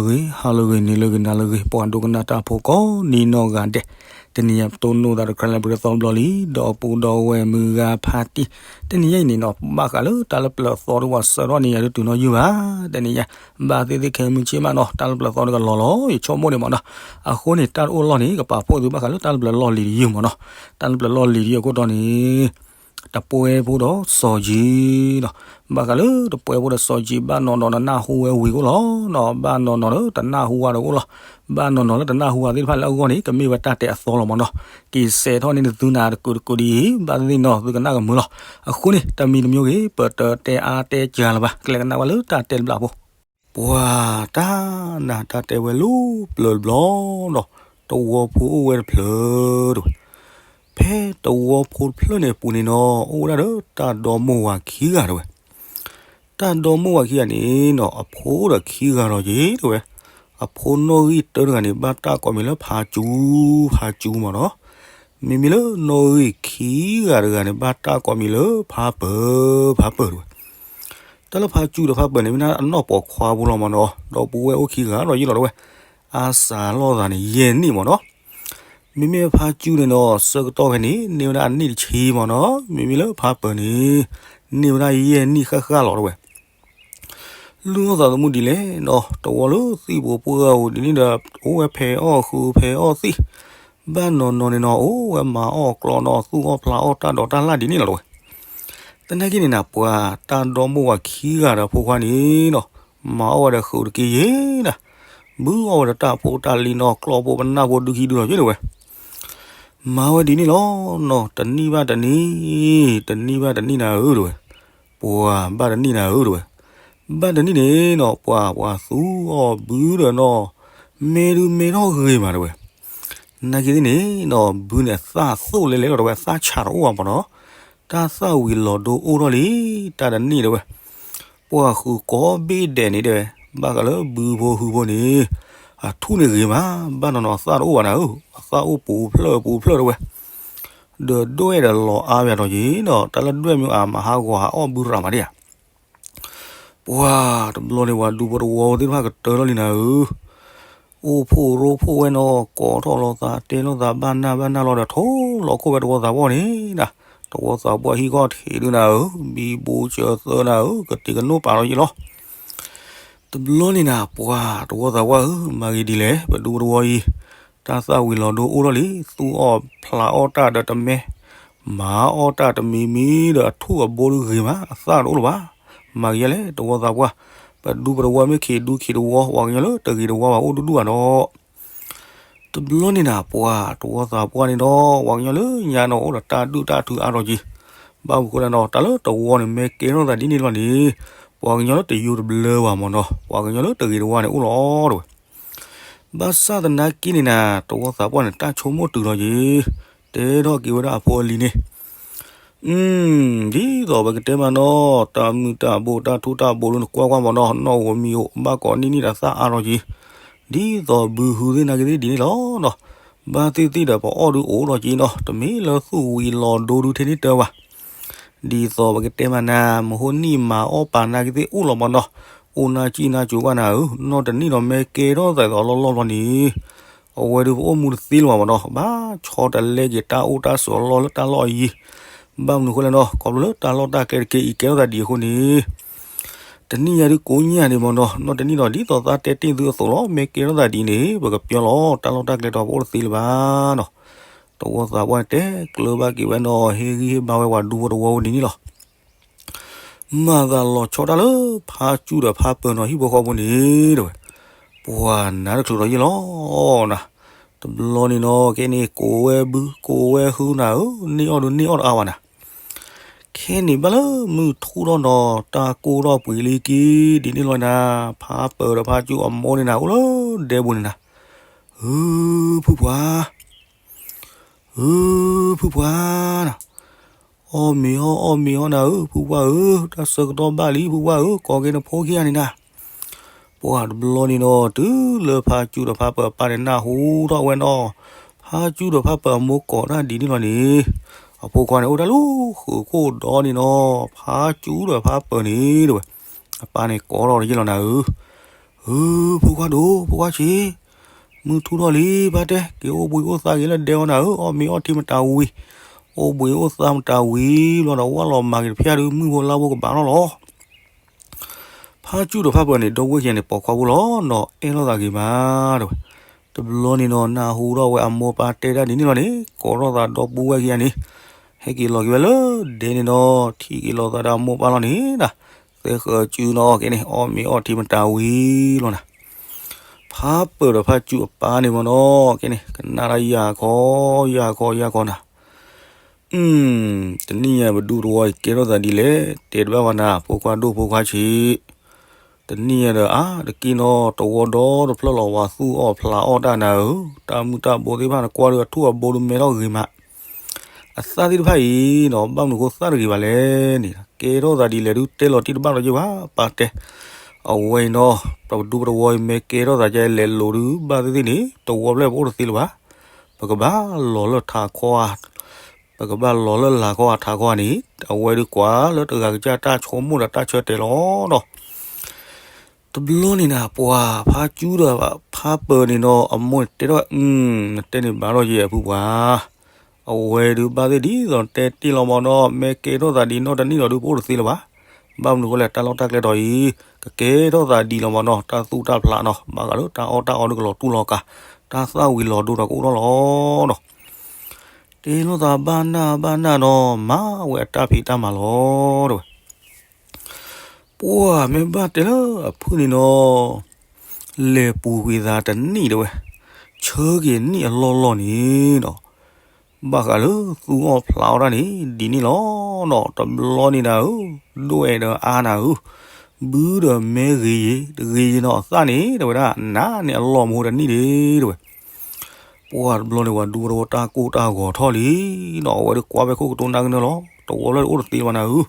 ဂ့ၤ ဟါလၢဂ့ၤ နံၤလၢဂ့ၤ နၤလၢဂ့ၤ ပှၤဒိကနၣ်တၢ်ဖိကိးနံၤနီၢ်ဂၤဒဲး, တနံၤညါပတိၢ်နီၣ်သးတခါလၢပှဲၤသီတဘျီလံ, ဒီပုၢ်ဒီဝဲၢ်မုၢ်ဂၤဖါတံၢ်, တနံၤညါအံၤန့ၣ်နီၤ ဘၣ်ဃးလၢတၢ်လၢပျၢၤသီတဝီဆၢထီၣ်န့ၣ် ယၤဒုးတုၤနီၣ်ယုၢ်ဘၣ်, တနံၤညါ ဘၣ်သ့ၣ်သ့ၣ်ခဲမုၢ်ဆ့ၣ်မးနီၤ တၢ်လၢပျၢၤသီတကလီၤလီၤ ယဆိကမိၣ်န့ၣ်မးနီၤ, အဃိန့ၣ် တၢ်တအိၣ်လီၢ်န့ၣ် ကပာ်ဖှိၣ်သုဘၣ်ဃးလၢတၢ်လၢပျၢၤလီၢ်လံၤတယုၢ်မးနီၤ, တၢ်လၢပျၢၤလီၢ်လံၤတယုၢ်အခိၣ်တီန့ၣ် တပွဲဖိဒီးစီၤယံၤနီၤ, ဘၣ်ဃးလၢတပွဲဖိဒီးစီၤယံၤ ဘၣ်နီၢ်နီၢ်နနၢ်ဟူဝဲဝံၤအိၣ်လီၤနီၤ, ဘၣ်နီၢ်နီၢ်လၢတနၢ်ဟူဝဲဒီးအိၣ်လီၤ, ဘၣ်နီၢ်နီၢ်လၢတနၢ်ဟူဝဲသ့ၣ်တဖၣ်လၢအဂီၢ်န့ၣ် ကမ့ၢ်ဝဲတၢ်တဲအသီလီၤမးနီၤ, က့ၤစဲးထီၣ်န့ၢ်သုနၤတကုာ်တကုာ်ဒ်အံၤ ဘၣ်သ့ၣ်သ့ၣ်နီၤ သုကနၣ်ကမုာ်လီၤ, အဃိန့ၣ် တမံၤတမံၤဂ့ၤ ပတတဲအါတဲကၢလၢၤဘၣ် ကလဲၤကနၣ်ဝဲလၢတၢ်တဲတဘျီဖိ ပှၤတၢ်နၤတၢ်တဲဝဲလၢပျၢၤတဘျီနီၤ, တဝီဖိအိၣ်ဝဲတဖျၢၣ်တဲဝဲ, ဖဲတဝီဖိတဖျၢၣ်န့ၣ်အပူၤန့ၣ်နီၤ အိၣ်ဝဲဒၣ်ဒီးတၢ်ဒီမိၢ်ဝၤခံဂၤတဲဝဲ, တၢ်ဒီမိၢ်ဝၤခံဂၤန့ၣ်နီၤ အဖိဒီးခံဂၤဒီးက့ၤတဲဝဲ, အဖိနီၣ်ဂံၢ်တၢတဂၤန့ၣ် ဘၣ်တၢ်ကိးမံၤလၢဖါကၠူ, ဖါကၠူမးနီၤ, မ့မ့ၢ်လၢနီၣ်ဂံၢ်ခံဂၤတဂၤန့ၣ် ဘၣ်တၢ်ကိးမံၤလၢဖါပၢၤ, ဖါပၢၤတဲဝဲ တၢ်လၢဖါကၠူဒီးဖါပၢၤန့ၣ် မ့ၢ်ဒၣ်အနီၢ်ပိာ်ခွါဖိလီၤမးနီၤ, ဒီပုၢ်ဝဲၢ်အိၣ်ခံဂၤဒီးယ့ၢ်လီၤတဲဝဲ, အါစှၤလိာ်သးန့ၣ် ယဲၢ်နံၣ်မးနီၤ, မ့မ့ၢ်ဖါကၠူန့ၣ်နီၤ ဆၢကတီၢ်ဖဲန့ၣ် န့ၢ်ဝဲဒၣ်အနံၣ်တဆံမးနီၤ, မ့မ့ၢ်လၢဖါပၢၤန့ၣ် န့ၢ်ဝဲဒၣ်ယဲၢ်နံၣ်ဃၣ်ဃၣ်လီၤတဲဝဲ လုၢ်အီၣ်သးသမူဒ်လဲၣ်နီၤ, တဝီလၢသံၣ်ဘိပှၢ်ဂၤဧိၤဒ်န့ၣ်ဒီး အိၣ်ဝဲဖဲးအီၣ်ဃုဖဲးအီၣ်သံၣ်, ဘၣ်နီၢ်နီၢ်န့ၣ်နီၤ အိၣ်ဝဲမၤအီၣ်ကျီနီၤ သူၣ်အီၣ်ဖျးအီၣ်တၢ်ဒိးတၢ်လၣ်ဒ်န့ၣ်လီၤတဲဝဲ, သနာ်က့န့ၣ်နၤ ပှၤတၢ်ဒီမိၢ်ဝၤခံဂၤဒီးဖိခွါန့ၣ်နီၤ, မၤအီၣ်ဝဲဒီးဃုာ်တက့ၢ်ယဲၢ်နၤ, ဘုအီၣ်ဝဲဒီးတၢ်ဖိတၢ်လံၤနီၤ ကျီဖိပနၢ်ဖိဒုခံဒုလီၤယဲၢ်တဲဝဲ မၤဝဲဒ်န့ၣ်လီၤနီၤ, တနံၣ်ဘၣ်တနံၣ်, တနံၣ်ဘၣ်တနံၣ်နၤဧၢတဲဝဲ, ပှၤဘၣ်တနံၣ်နၤဧၢတဲဝဲ, ဘၣ်တနံၣ်န့ၣ်နီၤ ပှၤ ပှၤသူအီၣ်ဘုဒီးနီၤ, မ့ၢ်ဒုမ့ၢ်ထီၣ်ဂ့ၤမးတဲဝဲ, နာ်က့သ့ၣ်န့ၣ်နီၤ ဘုန့ၣ်အသၣ်သိၣ်လဲၤလဲၤလီၤတဲဝဲ သၣ်ဆးတအိၣ်ဘၣ်မးနီၤ, တၢ်သၣ်ဝံၤလီၤဒိအိၣ်ထီၣ်လံ, တၢ်တနံၣ်တဲဝဲ ပှၤဃုာ်ကိးဘ့ၣ်ဒဲးန့ၣ်တဲဝဲ, ဘၣ်ဃးလၢဘုဖိဟုဖိန့ၣ်, အထူၣ်န့ၣ်ဂ့ၤမး, ဘၣ်နီၢ်နီၢ်အသၣ်တအိၣ်ဘၣ်နၤဧၢ, အသၣ်အိၣ်ပူၤဖျၢၣ်ပူၤဖျၢၣ်တဲဝဲ, ဒီးဒွဲၣ်ဒီးလီၤအါဝဲဒီးက့ၤနီၤ, တၢ်လၢဒွဲၣ်မ့ၢ်အါမၤဟးဂီၤဟးအီၣ်ဘုရၤမးဒ်ဧါ ပှၤတဘျီန့ၣ် ပှၤဒူဖိတဝီသ့ၣ်တဖၣ်ကတၢၢ်ထီၣ်လံနၤဧၢ, အိၣ်ဖှိၣ်ရိဖှိၣ်ဝဲနီၤ, ကိးထီၣ်လိာ်သးတဲလိာ်သးဘၣ်နၢ်ဘၣ်နၢ်လီၤဒီး ထိၣ်လီၤခိၣ်ဝဲတဝီသးပှၢ်န့ၣ်နၤ, တဝီသးပှၢ်ဟံၣ်ခီၣ်ထံးဒုနၤဧၢ, ဘံဘူစၢၤသၢနၤဧၢ, ကတ့ၤကနိၣ်ပာ်လီၤယံာ်လီၤ တဘျီန့ၣ်နၤ ပှၤတဝီသးပှၢ်ဧၢ, မၤဂ့ၤဒ်လဲၣ် ပဒူပတဝီအံၤ, တၢ်သၣ်ဝံၤလီၤဒိအိၣ်ထီၣ်လံ, သူၣ်အီၣ်ဖျးအီၣ်တၢ်ဒီးတမဲ, မၤအီၣ်တၢ်တမံၤမံၤဒီးအထူၣ်အဘိဒုဂ့ၤမး, အသၣ်တအိၣ်လၢၤဘၣ်, မၤဂ့ၤယဲလဲၣ် တဝီသးပှၢ်, ပဒူပတဝီမ့ၢ်ခံးဒူခံးတဝီ, ပှၤကညီလၢတဂ့ၤတဝီဘၣ်အိၣ်ဒူဒူဘၣ်ဒီး တဘျီန့ၣ်နၤ ပှၤတဝီသးပှၢ်န့ၣ်ဒီး ပှၤကညီလၢညါနီၤအိၣ်ဒီးတၢ်ဒုၣ်တၢ်ထုအါထီၣ်က့ၤ, ဘၣ်မနုၤဃိလဲၣ်နီၤ တၢ်လၢတဝီန့ၣ် မ့ၢ်ကဲထီၣ်သးဒ်န့ၣ်လီၤန့ၣ်, ပှၤကညီလၢတယိတဘျၢဘၣ်မးနီၤ, ပှၤကညီလၢတဂ့ၤတဝီန့ၣ်အိၣ်လီၤတဲဝဲ, ဘၣ်ဆၣ်သနာ်က့န့ၣ်နၤ တဝီသးပှၢ်န့ၣ် တၢ်ဆိကမိၣ်တုၤလီၤက့ၤ, တဲထီၣ်က့ၤဝဲဒၣ်အဖိအလံၤန့ၣ် ဒ်သိးပကတဲမးနီၤ, တၢ်မုၢ်တၢ်ဘိတၢ်ထူတၢ်ဘိလၢနကွၢ်ကွၢ်မးနီၤ, နီၣ်ဧိၤမံၤဧိၤ ဘၣ်ကိးနံၣ်နံၣ်ဒီးသၣ်အါထီၣ်က့ၤ, ဒ်သိးဘုဟုသ့ၣ်နာ်က့သ့ၣ်ဒ်န့ၣ်လီၤနီၤ, ဘၣ်သ့ၣ်သ့ၣ်ဒီးပအီၣ်ဒုအိၣ်ထီၣ်က့ၤနီၤ, တမ့ၢ်လၢသူၣ်ဝံၤလီၤဒိဒုထဲန့ၣ်တၢ်ဘၣ်, ဒ်သိးပကတဲမးနၤ မဟိနံၣ်မၤအီၣ်ပာ်နာ်က့သ့ၣ်အိၣ်လီၤမးနီၤ, အိၣ်နၢ်ကံၣ်နၢ်ကၠိၤကွၢ်နၤဧၢ, နီၢ်တနံၣ်ဒီးမ့ၢ်ကဲထီၣ်သးသိးလီၢ်လီၢ်ဘျီန့ၣ် အဝဲဒုပအိၣ်မူတသ့လၢၤဘၣ်မးနီၤ, ဘၣ်ဆီတလဲက့ၤတၢ်အိၣ်တၢ်ဆိးအလီၢ်လၢတၢ်လီၢ်အယံၤ, ဘၣ်မနုၤဃိလဲၣ်နီၤ, ခီဖျိလၢတၢ်လီၢ်တၢ်ကျဲတက့ၢ်အံၤကဲထီၣ်သးဒ်အဃိန့ၣ်, တနံၣ်ညါဒုကိးညါန့ၣ်မးနီၤ, နီၢ်တနံၣ်ဒီးဒ်သိးသးတဲတ့ၢ်သုအသိးလီၤ, မ့ၢ်ကဲထီၣ်သးဒ်န့ၣ် ပကပျီလီၤ, တၢ်လီၢ်တၢ်ကျဲဒီးပအိၣ်တသ့လၢၤဘၣ်နီၤ, တဝီသးပှၢ်န့ၣ်တဲကျၢၤဘၣ်က့ၤဝဲနီၤ, ဟ့ၣ်ဂံၢ်ဟ့ၣ်ဘါဝဲပှၤဒူဖိတဝီဝဲဒ်န့ၣ်လီၤ. မၤသးလီၤဆီတၢ်လၢဖါကၠူဒီးဖါပၢၤနီၤ ဟံၣ်ဖိဃီဖိန့ၣ်တဲဝဲ, ပှၤနါတချုးဒီးယ့ၢ်လီၤနၤ, တဘျီန့ၣ်နီၤ ကဲန့ၣ် ကိးဝဲဘု ကိးဝဲဟုနၤဧၢ, န့ၢ်အီၣ်ဒုန့ၢ်အီၣ်တအါဘၣ်နၤ, ခဲန့ၣ်ဘၣ်လၢမုၢ်ထူၣ်ထီၣ်နီၤ တၢ်ကိၢ်ထီၣ်ပှ့ၤလံက့ၤ ဒ်န့ၣ်လီၤနၤ, ဖါပၢၤဒီးဖါကၠူအမိၢ်န့ၣ်နၤ အိၣ်လၢဒဲပူၤန့ၣ်နၤ, ဧၢ ဖုပှၢ် ဧၢ ဖုပှၢ်နၤ, အီၣ်မ့ၤအီၣ် အီၣ်မ့ၤအီၣ်နၤဧၢ ဖုပှၢ်ဧၢ, တၢ်ဆၢကတီၢ်ဘၣ်လံ ဖုပှၢ်ဧၢ, ကိးက့ၤနဖိခံဂၤန့ၣ်နၤ. ပှၤတဘျီန့ၣ်ဒီး တုၤလၢဖါကၠူဒီးဖါပၢၤအပၢ်န့ၣ်နၢ်ဟူထီၣ်ဝဲနီၤ, ဖါကၠူဒီးဖါပၢၤအမိၢ်ကိးတၢ်ဒ်န့ၣ်လီၤန့ၣ်, အဖိခွါန့ၣ်အိၣ်တၢ်လၢဃုာ်ခိၣ်ဒီန့ၣ်နီၤ, ဖါကၠူဒီးဖါပၢၤန့ၣ်တဲဝဲ, အပၢ်န့ၣ်ကိးထီၣ်ယ့ၢ်လီၤနၤဧၢ, ဧၢ, ဖိခွါဒိၣ် ဖိခွါဆံး, မုၢ်ထူၣ်ထီၣ်လံ ဖါတဲ, က့ၤအိၣ်ဘှံးအိၣ်သါက့ၤလၢဒဲအီၤနၤဧၢ, အီၣ်မ့ၤအီထံမတၤဝံၤ, အိၣ်ဘှံးအိၣ်သါမတၤဝံၤလီၤဒီး ဝၣ်လီၤမၤက့ၤတဖျၢၣ်ဒုး မုၢ်ဖိလါဖိကဘၣ်ထီၣ်လီၤ. ဖါကၠူဒီးဖါပၢၤန့ၣ် ဒီပုၢ်ဝဲၢ်ခံဂၤန့ၣ် ပိာ်ခွါဖိလီၤနီၤ, အဲၣ်လိာ်သးဂ့ၤမးတဲဝဲ. တဘျီန့ၣ်နီၤ နၢ်ဟူထီၣ်ဝဲအမိၢ်ပၢ်တဲတၢ်ဒ်န့ၣ်လီၤန့ၣ် ကိးထီၣ်သးဒီပုၢ်ဝဲၢ်ခံဂၤန့ၣ် ဟဲက့ၤလီၤက့ၤဝဲလၢဒဲန့ၣ်နီၤ, ထံၣ်က့ၤလိာ်သးဒီးအမိၢ်ပၢ်လီၤန့ၣ်ဒီး သဲဃၢၤကၠူနီၤ ကဲန့ၣ် အီၣ်မ့ၤအီထံမတၤဝံၤလီၤနၤ. ဖါပၢၤဒီးဖါကၠူအပၢ်န့ၣ်မ့ၢ်နီၤ ကဲန့ၣ် ကနၣ်တၢ်ယၤခီ ယၤခီ ယၤခီနၤ. တနံၣ်ညါ ပဒူသဝီအံၤကဲထီၣ်သးဒ်လဲၣ် တဲတဘၣ်ဘၣ်နၤ ဖိခွါဒိၣ်ဖိခွါဆံး. တနံၣ်ညါဒီး အါတက့ၢ်နီၤ သဝီဒီတဖျၢၣ်လီၤ ပှၤသူၣ်အီၣ်ဖျးအီၣ်တၢ်နၤဧၢ, တၢ်မုၢ်တၢ်ဘိသ့ၣ်တဖၣ်နကွၢ်ဒီး အထူၣ်အဘိဒုးမဲထီၣ်ဂ့ၤမး. အသၣ်သ့ၣ်တဖၣ်အံၤနီၤ ဘၣ်မနုၤဃိသၣ်တဂ့ၤဘၣ်လဲၣ်န့ၣ် ကဲထီၣ်သးဒ်လဲၣ်ဒုး တဲလီၤတံၢ်တဘၣ်လီၤယဲၢ်ဘၣ် ပၢ်တဲ. အဝဲအံၤနီၤ ပဒူပတဝီအံၤ မ့ၢ်ကဲထီၣ်သးကဲလဲၤလိၤဒုး ဘၣ်သ့ၣ်သ့ၣ်န့ၣ် သဝီဖျၢၣ်ပအိၣ်တသ့လၢၤဘၣ်. ပကဘၣ်လီၤလၢထးခီဧါ ပကဘၣ်လီၤလၢလာ်ခီဧါ ထးခီဧါန့ၣ် အဝဲဒုးကွၢ်လၢတဂၤကစၢ်တၢ်ဆိကမိၣ်ဒီးတၢ်ဆၢတဲာ်လီၤဒီး တဘျီန့ၣ်နၤ ပှၤဖါကၠူဒီးဖါပၢၤန့ၣ်နီၤ အမိၢ်န့ၣ်တဲထီၣ်ဝဲ, နတဲန့ၣ်ဘၣ်ထီၣ်ယဲၢ်အဖုပှၤ, အဝဲဒုးဘၣ်သ့ၣ်ဒ်သိးတဲတ့ၢ်လီၤမ့ၢ်နီၤ မ့ၢ်ကဲထီၣ်သးဒ်နီတနံၣ်ဒီးဒုး ပအိၣ်တသ့လၢၤဘၣ်. ဘၣ်မနုၤဃိလဲၣ် တၢ်လီၢ်တၢ်ကျဲဒီးအံၤ ကကဲထီၣ်သးဒ်လီၤမ့ၢ်နီၤ တၢ်သူၣ်တၢ်ဖျးနီၤ ဘၣ်ဃးလၢတၢ်အီၣ်တၢ်အီဒုးကလီၤတူၢ်လီၤကာ် တၢ်သၣ်ဝံၤလီၤဒိဒီးကအိၣ်ထီၣ်လီၤဒီး တဲလိာ်သးဘၣ်နၢ်ဘၣ်နၢ်နီၤ မၤဝဲအတၢ်ဖံးတၢ်မၤလီၤတဲဝဲ. ပှၢ်မ့ၢ်ဘၣ်တဲလၢအဖုၣ်န့ၣ်နီၤ လဲၤပူၤကွံာ်သးတနံၣ်တဲဝဲ, ဆၢက့ၤနံၣ်အလီၢ်လီၢ်န့ၣ်ဒီး ဘၣ်ဃးလၢသူၣ်အီၣ်ဖျးအီၣ်တၢ်န့ၣ် ဒ်န့ၣ်လီၤနီၤ တဘျီန့ၣ်နၤဧၢ, ဒိၣ်အဲၣ်ဒီးအါနၤဧၢ, ဘုဒီးမဲဂ့ၤယံၤ တဂ့ၤယံၤနီၤ အသၣ်န့ၣ်တဲဝဲဒၣ် နၤန့ၣ်အလီၢ်မူတနံၣ်ဒ့တဲဝဲ. ပှၢ်တဘျီန့ၣ် ပှၤဒူဖိတဝီတၢ်ကိၢ်တၢ်ဂီၤထီၣ်လံနီၤ အဝဲဒုးကွၢ်ဖဲခိၣ်ကတိၤနၢ်ကနၢလီၤ တဝီဖျၢၣ်အိၣ်တသ့ဘၣ်နၤဧၢ.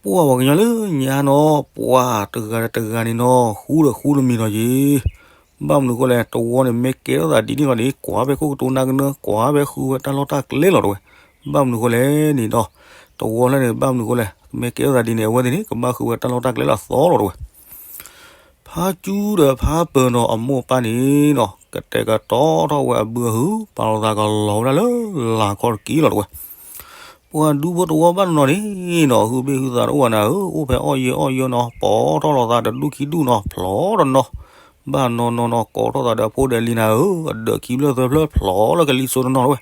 ပှၢ်ပှၤကညီလၢညါနီၤ ပှၢ်တဂၤဒီးတဂၤန့ၣ်နီၤ ဃူဒီးဃူတမံၤဒီးယ့ၤ, ဘၣ်မနုၤဃိလဲၣ် တဝီန့ၣ် မ့ၢ်ကဲထီၣ်သးဒ်န့ၣ်လီၤန့ၣ် ကွၢ်ဖဲခိၣ်ကတိၤနၢ်ကနၢ ကွၢ်ဖဲဃုဝဲတၢ်လီၢ်တၢ်ကျဲလီၤတဲဝဲ. ဘၣ်မနုၤဃိလဲၣ်န့ၣ်ဒီး တဝီဖျၢၣ်န့ၣ် ဘၣ်မနုၤဃိလဲၣ် မ့ၢ်ကဲထီၣ်သးဒ်န့ၣ် အဝဲသ့ၣ်န့ၣ် ကဘၣ်ဃုဝဲတၢ်လီၢ်တၢ်ကျဲလၢအသီလီၤတဲဝဲ. ဖါကၠူဒီးဖါပၢၤနီၤ အမိၢ်အပၢ်န့ၣ်နီၤ ကတဲာ်ကတီၤထီၣ်ဝဲအဘုအဟု ပာ်လီၤသးကလီၤဝဲဒၣ်လၢလာ်ခီတက့ၢ်လီၤတဲဝဲ. ပှၤဒူဖိတဝီဘၣ်နီၤန့ၣ်နီၤ ဟုဘ့ၣ်ဟုသးတအိၣ်ဘၣ်နၤဧၢ, အိၣ်ဖဲအီၣ်ယၢၤအီၣ်ယၢၤနီၤ ပိာ်ထီၣ်လီၤသးတဒူၣ်ခံဒူၣ်နီၤ ဖျီတနီၤ, ဘၣ်နီၤနီၤနီၤ ကိးထီၣ်သးဒီးအဖိဒဲးလံနၤဧၢ, အဒၢးခံဖျၢၣ်သၢဖျၢၣ်ဖျီလၢကလံၤစိးတနီၤတဲဝဲ.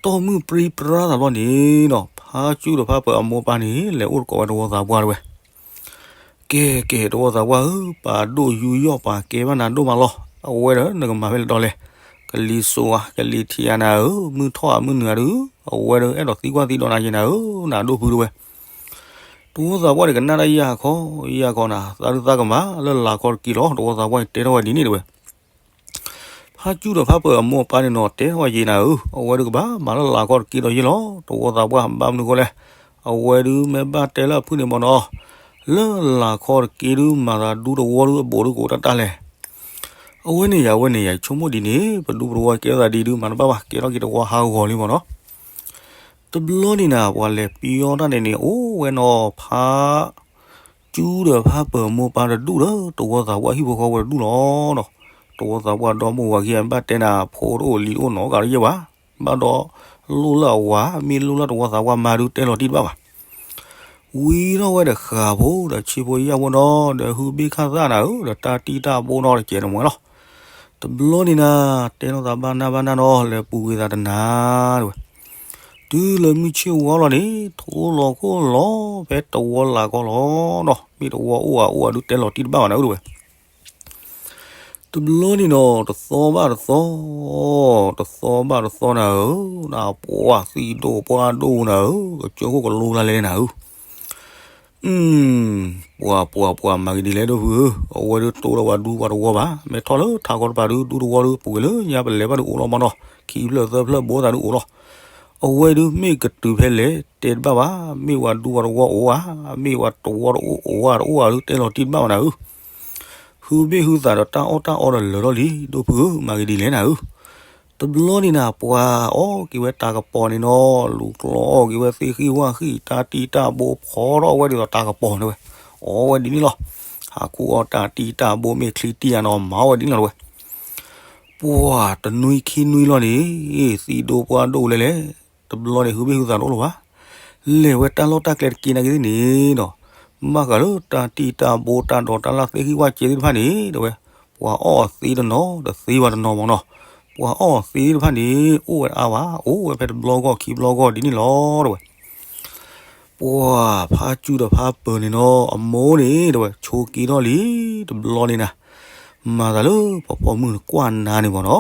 တီၢ်မုၢ်ပြံပြါသးဘျီန့ၣ်နီၤ ဖါကၠူဒီးဖါပၢၤအမိၢ်အပၢ်န့ၣ် လဲၤအိၣ်တကိးဝဲတဝီသးပှၢ်တဲဝဲ. ကဲ ကဲ တဝီသးပှၢ်ဧၢ, ပာ်ဒိၣ်ယူးယီၣ်ပာ်ကဲဘၣ်နၤဒိၣ်မးလီၤ. အဝဲဒီးနကမၤဖဲလဲၣ်တီလဲၣ်, ကလံၤစိးဧါ ကလံၤထံးဧါနၤဧၢ, မုၢ်ထီၣ်ဧါမုၢ်နုာ်ဧါဒုး, အဝဲဒီးအဲၣ်ဒိးသံကွၢ်သံဒိးနၤယဲနၤဧၢ, နၤဒိၣ်ဖုတဲဝဲ. တဝီသးပှၢ်န့ၣ် ကနၣ်တၢ်ယၢ်ခီ ယၢ်ခီနၤ, သးဒုးသးကမၤလၢလာ်ခီတက့ၢ်လီၤ. တဝီသးပှၢ်န့ၣ်တဲထီၣ်ဝဲဒ်န့ၣ်တဲဝဲ. ဖါကၠူဒီးဖါပၢၤအမိၢ်အပၢ်န့ၣ်နီၤ တဲထီၣ်ဝဲယဲနၤဧၢ, အဝဲဒုးကဘၣ်မၤလၢလာ်ခီတက့ၢ်ဒီးယ့လီၤ. တဝီသးပှၢ် ဘၣ်မနုၤဃိလဲၣ်, အဝဲဒုးမ့ၢ်ဘၣ်တဲလၢအဖုၣ်န့ၣ်မ့ၢ်နီၤ, လၢလာ်ခီတက့ၢ်ဒုး မၤသးဒူတဝီဒုး အဘူးဒုးကအိၣ်တၢ်တၢ်လဲၣ်. အဝဲန့ၣ်ယၤ အဝဲန့ၣ်ယၤ ဆိကမိၣ်ဒ်န့ၣ် ပဒူပတဝီကဲထီၣ်သးဒ်ဒုး မၤတဘၣ်ဘၣ် ကဲထီၣ်က့ၤတဝီဟးဂီၤလံမ့ၢ်နီၤ. တဘျီန့ၣ်နၤ ပှၤလဲၤပံအီၣ်တၢ်န့ၣ်န့ၣ် အိၣ်ဝဲနီၤ ဖါကၠူဒီးဖါပၢၤအမိၢ်အပၢ်တဒူၣ်ဒီး တဝီသးပှၢ်ဟံၣ်ဖိဃီဖိတဒူၣ်လီၤနီၤ. တဝီသးပှၢ်ဒီမိၢ်ဝၤခံဂၤ ဘၣ်တဲနၤ ဖိတအိၣ်လံၤတအိၣ်နီတဂၤလၢၤဘၣ်, ဘၣ်ဒီးလိၣ်လၢအဝၤ မ့ၢ်လိၣ်လၢတဝီသးပှၢ်မါဒုး တဲလီၤတံၢ်တဘၣ်ဘၣ်. ဝံၤထီၣ်ဝဲဒီးဃၤဖိဒီးဆံးဖိယာ်ဖိနီၤ ဒီးဟုဘ့ၣ်ခၣ်သၣ်နၤဧၢ, ဒီးတၢ်တံၢ်တၢ်ဘိနီၤ တကဲးတမှဲၤလီၤ. တဘျီန့ၣ်နၤ တဲလိာ်သးဘၣ်နၢ်ဘၣ်နၢ်နီၤ လဲၤပူၤကွံာ်သးတနၤတဲဝဲ. တုၤလၢမုၢ်ဆ့ၣ်ဝါလီၤန့ၣ် ထိလီၤခိၣ်လီၤဖဲတဝီလာ်ခီလီၤနီၤ, မ့ၢ်တဝီအိၣ်ဧါအိၣ်ဧါဒုး တဲလီၤတံၢ်တဘၣ်ဘၣ်နၤဧၢတဲဝဲ. တဘျီန့ၣ်နီၤ တသီဘၣ်တသီ, တသီဘၣ်တသီနၤဧၢ, နပှၢ်သံဒိၣ်ပှၢ်ဒိၣ်နၤဧၢ, ကစၢၢ်ခိၣ်ကလိကျါလဲၣ်နၤဧၢ. ပှၤ ပှၤ ပှၤ မၤက့ၤဒ်လဲၣ် ဒိၣ်ဖုဧၢ, အဝဲဒုးတိၢ်ဒီးပှၤဒူပှၤတဝီဘၣ်, မ့ၢ်ထီၣ်လၢထးခီတပၤဒုး ဒူတဝီဒုး ပူၤကွံာ်လၢညါပလဲၤဘၣ်ဒုးအိၣ်လီၤမ့ၢ်နီၤ, ခံဖျၢၣ်သၢဖျၢၣ်ဘိသးဒုးအိၣ်လီၤ. အဝဲဒုးမ့ၢ်ကတုၤဖဲလဲၣ် တဲတဘၣ်ဘၣ်, မ့ၢ်ပှၤဒူပှၤတဝီအိၣ်ဧါ, မ့ၢ်ပှၤတဝီတအိၣ်အိၣ်ဧါတအိၣ်ဧါဒုး တဲလီၤတံၢ်တဘၣ်ဘၣ်နၤဧၢ. ဟုဘ့ၣ်ဟုသးဒီးတၢ်အီၣ်တၢ်အီဒီးလၢာ်ထီၣ်လံ ဒိၣ်ဖုဧၢ, မၤက့ၤဒ်လဲၣ်နၤဧၢ. တဘျီန့ၣ်နၤ ပှၤအီၣ်က့ၤဝဲတၢ်ကပီၤန့ၣ်နီၤ, လူၤကျီအီၣ်က့ၤဝဲသ့ၣ်ဃံၣ်ဝၣ်ဃံၣ် တၢ်တံၢ်တၢ်ဘိဖီထီၣ်ဝဲဒ်သိးတၢ်ကပီၤန့ၣ်ဝဲ, အီၣ်ဝဲဒ်န့ၣ်လီၤ. ဟးခူၣ်အီၣ်တၢ်တံၢ်တၢ်ဘိမ့ၢ်ချံတံၢ်ဧါနီၤ မၤအီၣ်ဝဲဒ်န့ၣ်လီၤတဝဲ. ပှၢ်တနွံခံနွံလီၤန့ၣ် သံဒိၣ်ပှၢ်ဒိၣ်လဲၣ်လဲၣ်, တဘျီန့ၣ်ဟုဘ့ၣ်ဟုသးတအိၣ်လၢၤဘၣ်. လဲၤဝဲတၢ်လီၢ်တၢ်ကျဲတက့ၢ်နာ်က့သ့ၣ်န့ၣ်ဒီး ဘၣ်ဃးလၢတၢ်တံၢ်တၢ်ဘိတၢ်ဒိးတၢ်လၢ်သ့ၣ်ဂံၢ်ဝၣ်စဲသ့ၣ်တဖၣ်န့ၣ် တဝဲ ပှၤအီၣ်အသ့တနီၤ တသ့ဘၣ်တနီၤမးနီၤ, ပှၤအီၣ်အသ့သ့ၣ်တဖၣ်န့ၣ် အိၣ်ဝဲတအါဘၣ်, အိၣ်ဝဲဖဲတဘျီဂီၢ်ခံဘျီဂီၢ်ဒ်န့ၣ်လီၤ တဝဲ. ပှၢ်ဖးကၠူဒီးဖးပၢၤန့ၣ်နီၤ အမိၢ်န့ၣ် တဝဲ ဆိးက့ထီၣ်လံ တဘျီန့ၣ်နၤ, မၤသးလၢပှၤပိာ်မုၣ်န့ၣ်ကွၢ်နၤန့ၣ်မးနီၤ.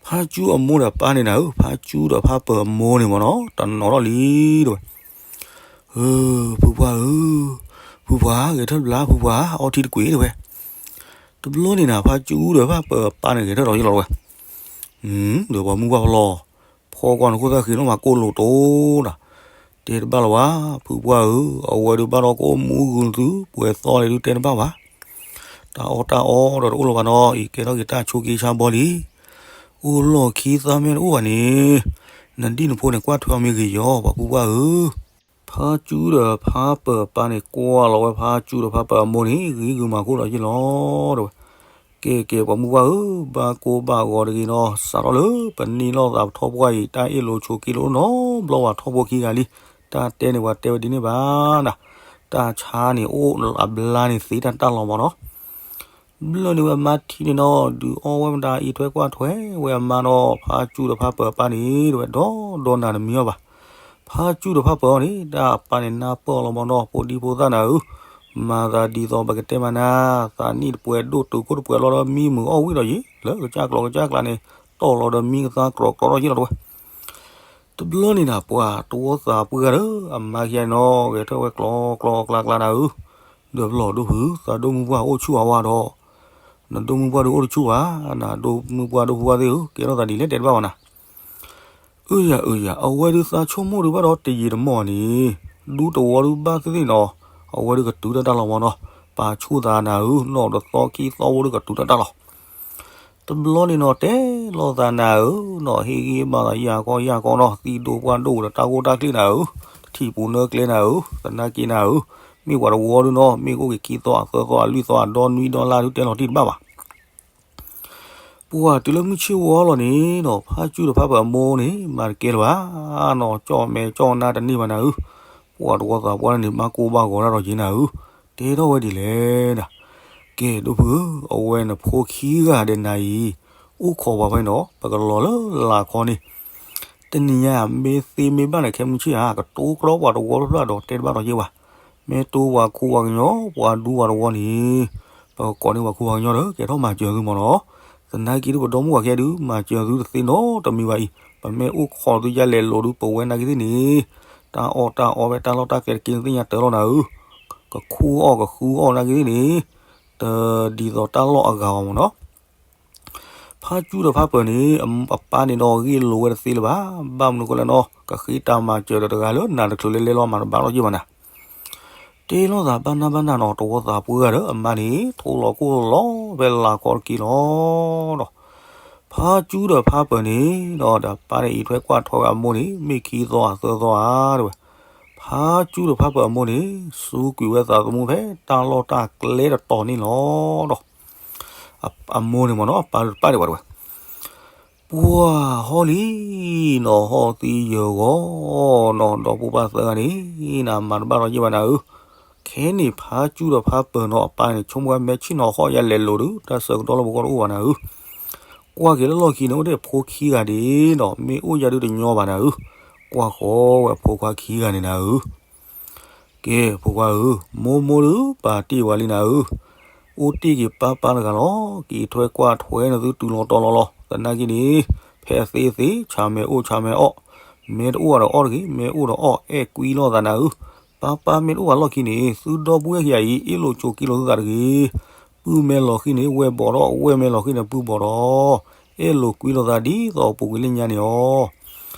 ဖးကၠူအမိၢ်ဒီးပၢ်န့ၣ်နၤဧၢ, ဖးကၠူဒီးဖးပၢၤအမိၢ်န့ၣ်မးနီၤ တနီၤထီၣ်လံ တဝဲ. ဖုပှၢ်ဧၢ, ဖုပှၢ် ဂဲၤထၢၣ်တဘျီ ဖုပှၢ် အီထံတကွံာ် တဝဲ. တဘျီန့ၣ်နၤ ဖးကၠူဒီးဖးပၢၤအပၢ်န့ၣ် ဂဲၤထၢၣ်ဒီးယလီၤ တဝဲ. ဒီးပှၤမုၢ်ပှၢ်ဖျီ ဖီကွၢ်နခိၣ်သၣ်ဃံနီၣ်မၤကိၣ်လိာ်တိၢ်နၤ, တဲတဘၣ်လၢၤဘၣ် ဖုပှၢ်ဧၢ, အဝဲဒုးဘၣ်ဒီးကအိၣ်မူဂုာ်သု ပှဲၤသီလဲၣ်ဒုးတဲတဘၣ်ဘၣ်. တၢ်အီၣ်တၢ်အီဒီးတအိၣ်လၢၤဘၣ်နီၤ အံၤကဲထီၣ်က့ၤတၢ်ဆိးက့ဆါဘီလံ. အိၣ်လီၢ်ခံသးမဲာ်တအိၣ်ဘၣ်န့ၣ် နဒံၣ်နဖိန့ၣ် ကွၢ်ထွဲအီၤမ့ၢ်ဂ့ၤယီၤ ပှၤဖုပှၢ်ဧၢ. ဖးကၠူဒီးဖးပၢၤအပၢ်န့ၣ် ကွၢ်လီၤဝဲဖးကၠူဒီးဖးပၢၤအမိၢ်န့ၣ် ဂ့ၤဂုာ်မၤခိၣ်ဒီးယလီၤ တဝဲ. ကဲကဲ ပှၤမုၢ်ပှၢ်ဧၢ, ဘၣ်ကိၢ်ဘၣ်ဂီၤတဂ့ၤနီၤ, စးထီၣ်လၢပနံၣ်လိာ်သးပထီၣ်ပှၢ်အံၤ တၢ်အ့ၣ်လိာ်ဆိးက့လိာ်နီတဘျီဘၣ် ထီၣ်ဖိခံဂၤလံ. တၢ်တဲန့ၣ်ပှၤတဲဝဲဒ်န့ၣ်ဘၣ်နၤ, တၢ်ဆါန့ၣ်အိၣ်အဘျါန့ၣ်သ့တၢ်တၢ်လီၤမးနီၤ. ဘျၢၣ်န့ၢ်ဝဲအမါထံန့ၣ်နီၤ ဒုးအီၣ်ဝဲမတၤအံးထွဲကွၢ်ထွဲဝဲအမါနီၤ ဖးကၠူဒီးဖးပၢၤအပၢ်န့ၣ် တဝဲဒီးဒီနၤတမံၤအီၤဘၣ်. ဖးကၠူဒီးဖးပၢၤအီၤန့ၣ် တၢ်အပၢ်န့ၣ်နၢ်ပၢၢ်အီၤလီၤမးနီၤ ဖိဒံဖိသၣ်နၤဧၢ, မၤသးဒ်သိးပကတဲမးနၤ, သးနံၣ်တပှဲၤဒိၣ်တုာ်ခိၣ်တပှဲၤလီၤဒီးမံမုာ်အီၣ်ဝံၣ်ဒီးယံၤ လၢကစၢ်ကျီကစၢ်ကျါန့ၣ် တီၢ်လီၤဒီးမံကသါကြီကြီထီၣ်ယံၤလီၤတဝဲ. တဘျီန့ၣ်နၤ ပှၤတဝီသးပှၢ်ဂၤဒီး အမါခံဂၤန့ၣ်နီၤ ဂဲၤထၢၣ်ဝဲကျီကျီကျါကျါနၤဧၢ, ဒီးပလီၢ်ဒိၣ်ဖု သးဒိၣ်မုၢ်ပှၢ်အိၣ်ဆူၣ်အဝါဒီး နဒိၣ်မုၢ်ပှၢ်ဒုးအိၣ်တဆူၣ်ဘၣ်, နဒိၣ်မုၢ်ပှၢ်ဒိၣ်ဖုဝါသ့ၣ်ဧၢ, ကဲထီၣ်သးဒ်လဲၣ်တဲတဘၣ်ဘၣ်နၤ. အၢယၤအၢယၤ အဝဲဒုးသးဆိကမိၣ်ဒုးဘၣ်ဒီးတယံာ်တမီၢ်န့ၣ် ဒူတဝီဒုးဘၣ်သ့ၣ်သ့ၣ်နီၤ, အဝဲဒုးကတုၤတၢ်တၢ်လီၤမးနီၤ, ပာ်ဆူၣ်သးနၤဧၢ, နီၢ်တသီခံသီဖိဒုးကတုၤတၢ်တၢ်လီၤ. တဘျီန့ၣ်နီၤ တဲလိာ်သးနၤဧၢ, နီၢ်ဟ့ၣ်ဂံၢ်ဘါသးယၢ်ကီယၢ်ကီနီၤ, သံဒိၣ်ပှၢ်ဒိၣ်ဒီးတၢ်ဂိၢ်တၢ်ကျ့ၣ်နၤဧၢ, တထံၣ်ပူၤနၢကျဲနၤဧၢ, သနာ်က့နၤဧၢ, မ့ၢ်ပှၤတဝီဒုးနီၤ မ့ၢ်ကအိၣ်က့ၤခံသီအသၢသီအလွံၢ်သီအဒီနွံဒီလါဒုးတဲလီၤတံၢ်တဘၣ်ဘၣ်. ပှၢ်တုၤလၢမုၢ်ဆ့ၣ်ဝီလီၤန့ၣ်နီၤ ဖးကၠူဒီးဖးပၢၤအမိၢ်န့ၣ် မၤတကဲလၢၤဘၣ်နီၤ, ကၠီၣ်မဲာ်ကၠီၣ်နါတန့ၢ်ဘၣ်နၤဧၢ, ပှၢ်တဝီသးပှၢ်န့ၣ် ဘၣ်ကိၢ်ဘၣ်ဂီၤတၢ်ဒီးက့ၤနၤဧၢ, တဲထီၣ်ဝဲဒ်လဲၣ်နၤ. ကဲဒိၣ်ဖုဧၢ, အဝဲနဖိခံဂၤဒီးနၤအံၤ အိၣ်ခိးပှၤဖဲန့ၣ်နီၤ ပကလီၤလၢလာ်ခီန့ၣ် တနံၤညါမ့ၢ်သ့မ့ၢ်ဘၣ်န့ၣ် ခဲမုၢ်ဆ့ၣ်ဧါ ကတိၤကဒီးပှၤတဝီတဖျၢၣ်ဒီးတဲတဘၣ်ဒီးယဲၢ်ဘၣ်, မ့ၢ်တိၤပှၤခူပှၤကညီ ပှၤဒူပှၤတဝီန့ၣ် ပကကိးန့ၢ်ပှၤခူပှၤကညီဒီး ကဲထီၣ်မၤစၢၤသုမးနီၤ. သနာ်က့ဒုးပဒီမုၢ်ပှၢ်ခံဂၤဒုး မၤစၢၤသုတသ့နီတမံၤဘၣ်အံၤ, ပမ့ၢ်အိၣ်ခိးသုယါလဲၤလိာ်ဒုး ပဝဲနာ်က့သ့ၣ်န့ၣ် တၢ်အီၣ်တၢ်အီဝဲတၢ်လီၢ်တၢ်ကျဲတက့ၢ်သ့ၣ်ညါတၢ်လီၤနၤဧၢ, ကခူအီၣ်ကဃုအီၣ်နာ်က့သ့ၣ်န့ၣ် တဒ်သိးတၢ်လီၢ်အဂၤအီၤမးနီၤ. ဖးကၠူဒီးဖးပၢၤန့ၣ် အပၢ်န့ၣ်ဒီးဂ့ၢ်လိာ်ဝဲတသ့လၢၤဘၣ်, ဘၣ်မနုၤဃိလဲၣ်နီၤ ကဃ့တၢ်မၤစၢၤဒီးတဂၤလၢနၤတချုးလဲၤလဲၤလီၤမးတဘၣ်လီၤယဲၢ်ဘၣ်နၤ. တဲလိာ်သးဘၣ်နၢ်ဘၣ်နၢ်နီၤ တဝီသးပှၢ်ဂၤဒီးအမါန့ၣ် ထိၣ်လီၤကိၢ်လီၤဖဲလၢ်ခီတက့ၢ်လီၤဒီး ဖးကၠူဒီးဖးပၢၤန့ၣ်ဒီး ဒီးပၢ်န့ၣ်အံးထွဲကွၢ်ထွဲဝဲအမိၢ်န့ၣ် မ့ၢ်ခံသီအသၢသီဧါတဝဲ. ဖးကၠူဒီးဖးပၢၤအမိၢ်န့ၣ် စူးကွံာ်ဝဲသးသမူဖဲတၢ်လီၢ်တၢ်ကျဲတတီၤန့ၣ်လီၤဒီး အမိၢ်န့ၣ်မ့ၢ်နီၤ အပၢ်တပၢ်ဒံးဘၣ်တဝဲ. ပှၢ်ဟီၣ်လံနီၤ ဟီၣ်သံယၢၤဂီၤနီၤ ဒီပုၢ်ဝဲၢ်သၢဂၤန့ၣ် နမၤတဘၣ်ဒီးယဲၢ်ဘၣ်နၤဧၢ. ခဲန့ၣ်ဖးကၠူဒီးဖးပၢၤနီၤ အပၢ်န့ၣ် ဆိကမိၣ်ဝဲမဲာ်ဆ့ၣ်နီၤဟီၣ်ယါလဲၤလိာ်ဒုး တၢ်ဆၢကတီၢ်လၢပဂီၢ်တအိၣ်ဘၣ်နၤဧၢ. ကွၢ်က့ၤလၢလီၢ်ခံန့ၣ် အိၣ်ဒံးအဖိခံဂၤဒံးနီၤ မ့ၢ်အိၣ်ယါဒုးတညီဘၣ်နၤဧၢ. ကွၢ်ဃီဝဲအဖိခွါခံဂၤန့ၣ်နၤဧၢ. ကဲ ဖိခွါဧၢ, မိၢ်မိၢ်ဒုးပာ်တ့ၢ်ဝဲလံနၤဧၢ, အိၣ်တ့ၢ်က့ၤပၢ်ပၢ်တဂၤလီၤ, က့ၤထွဲကွၢ်ထွဲနသုတုၤလီၤတီၤလီၤလီၤ. သနာ်က့န့ၣ် ဖဲအသ့အသ့ ဆၣ်မဲာ်အိၣ်ဆၣ်မဲာ်အီၣ်, မ့ၢ်တအိၣ်ဘၣ်ဒီးအီၣ်တဂ့ၤ, မ့ၢ်အိၣ်ဒီးအီၣ် အဲၣ်ကွံလိာ်သးနၤဧၢ. ပၢ်ပၢ်မ့ၢ်တအိၣ်ဘၣ်လီၢ်ခံန့ၣ် သုဒီပုၢ်ဝဲၢ်ခံဂၤအံၤ အ့ၣ်လိာ်ဆိးက့လိာ်သုသးတဂ့ၤ. ပုၢ်မဲာ်လီၤဃံၤန့ၣ် ဝဲၢ်ဘီၣ်ဒီး ဝဲၢ်မဲာ်လီၤဃံၤန့ၣ် ပုၢ်ဘီၣ်ဒီး အဲၣ်လိာ်ကွံလိာ်သးဒ်သိးအပူၤကွံာ်လၢညါန့ၣ်လီၤ.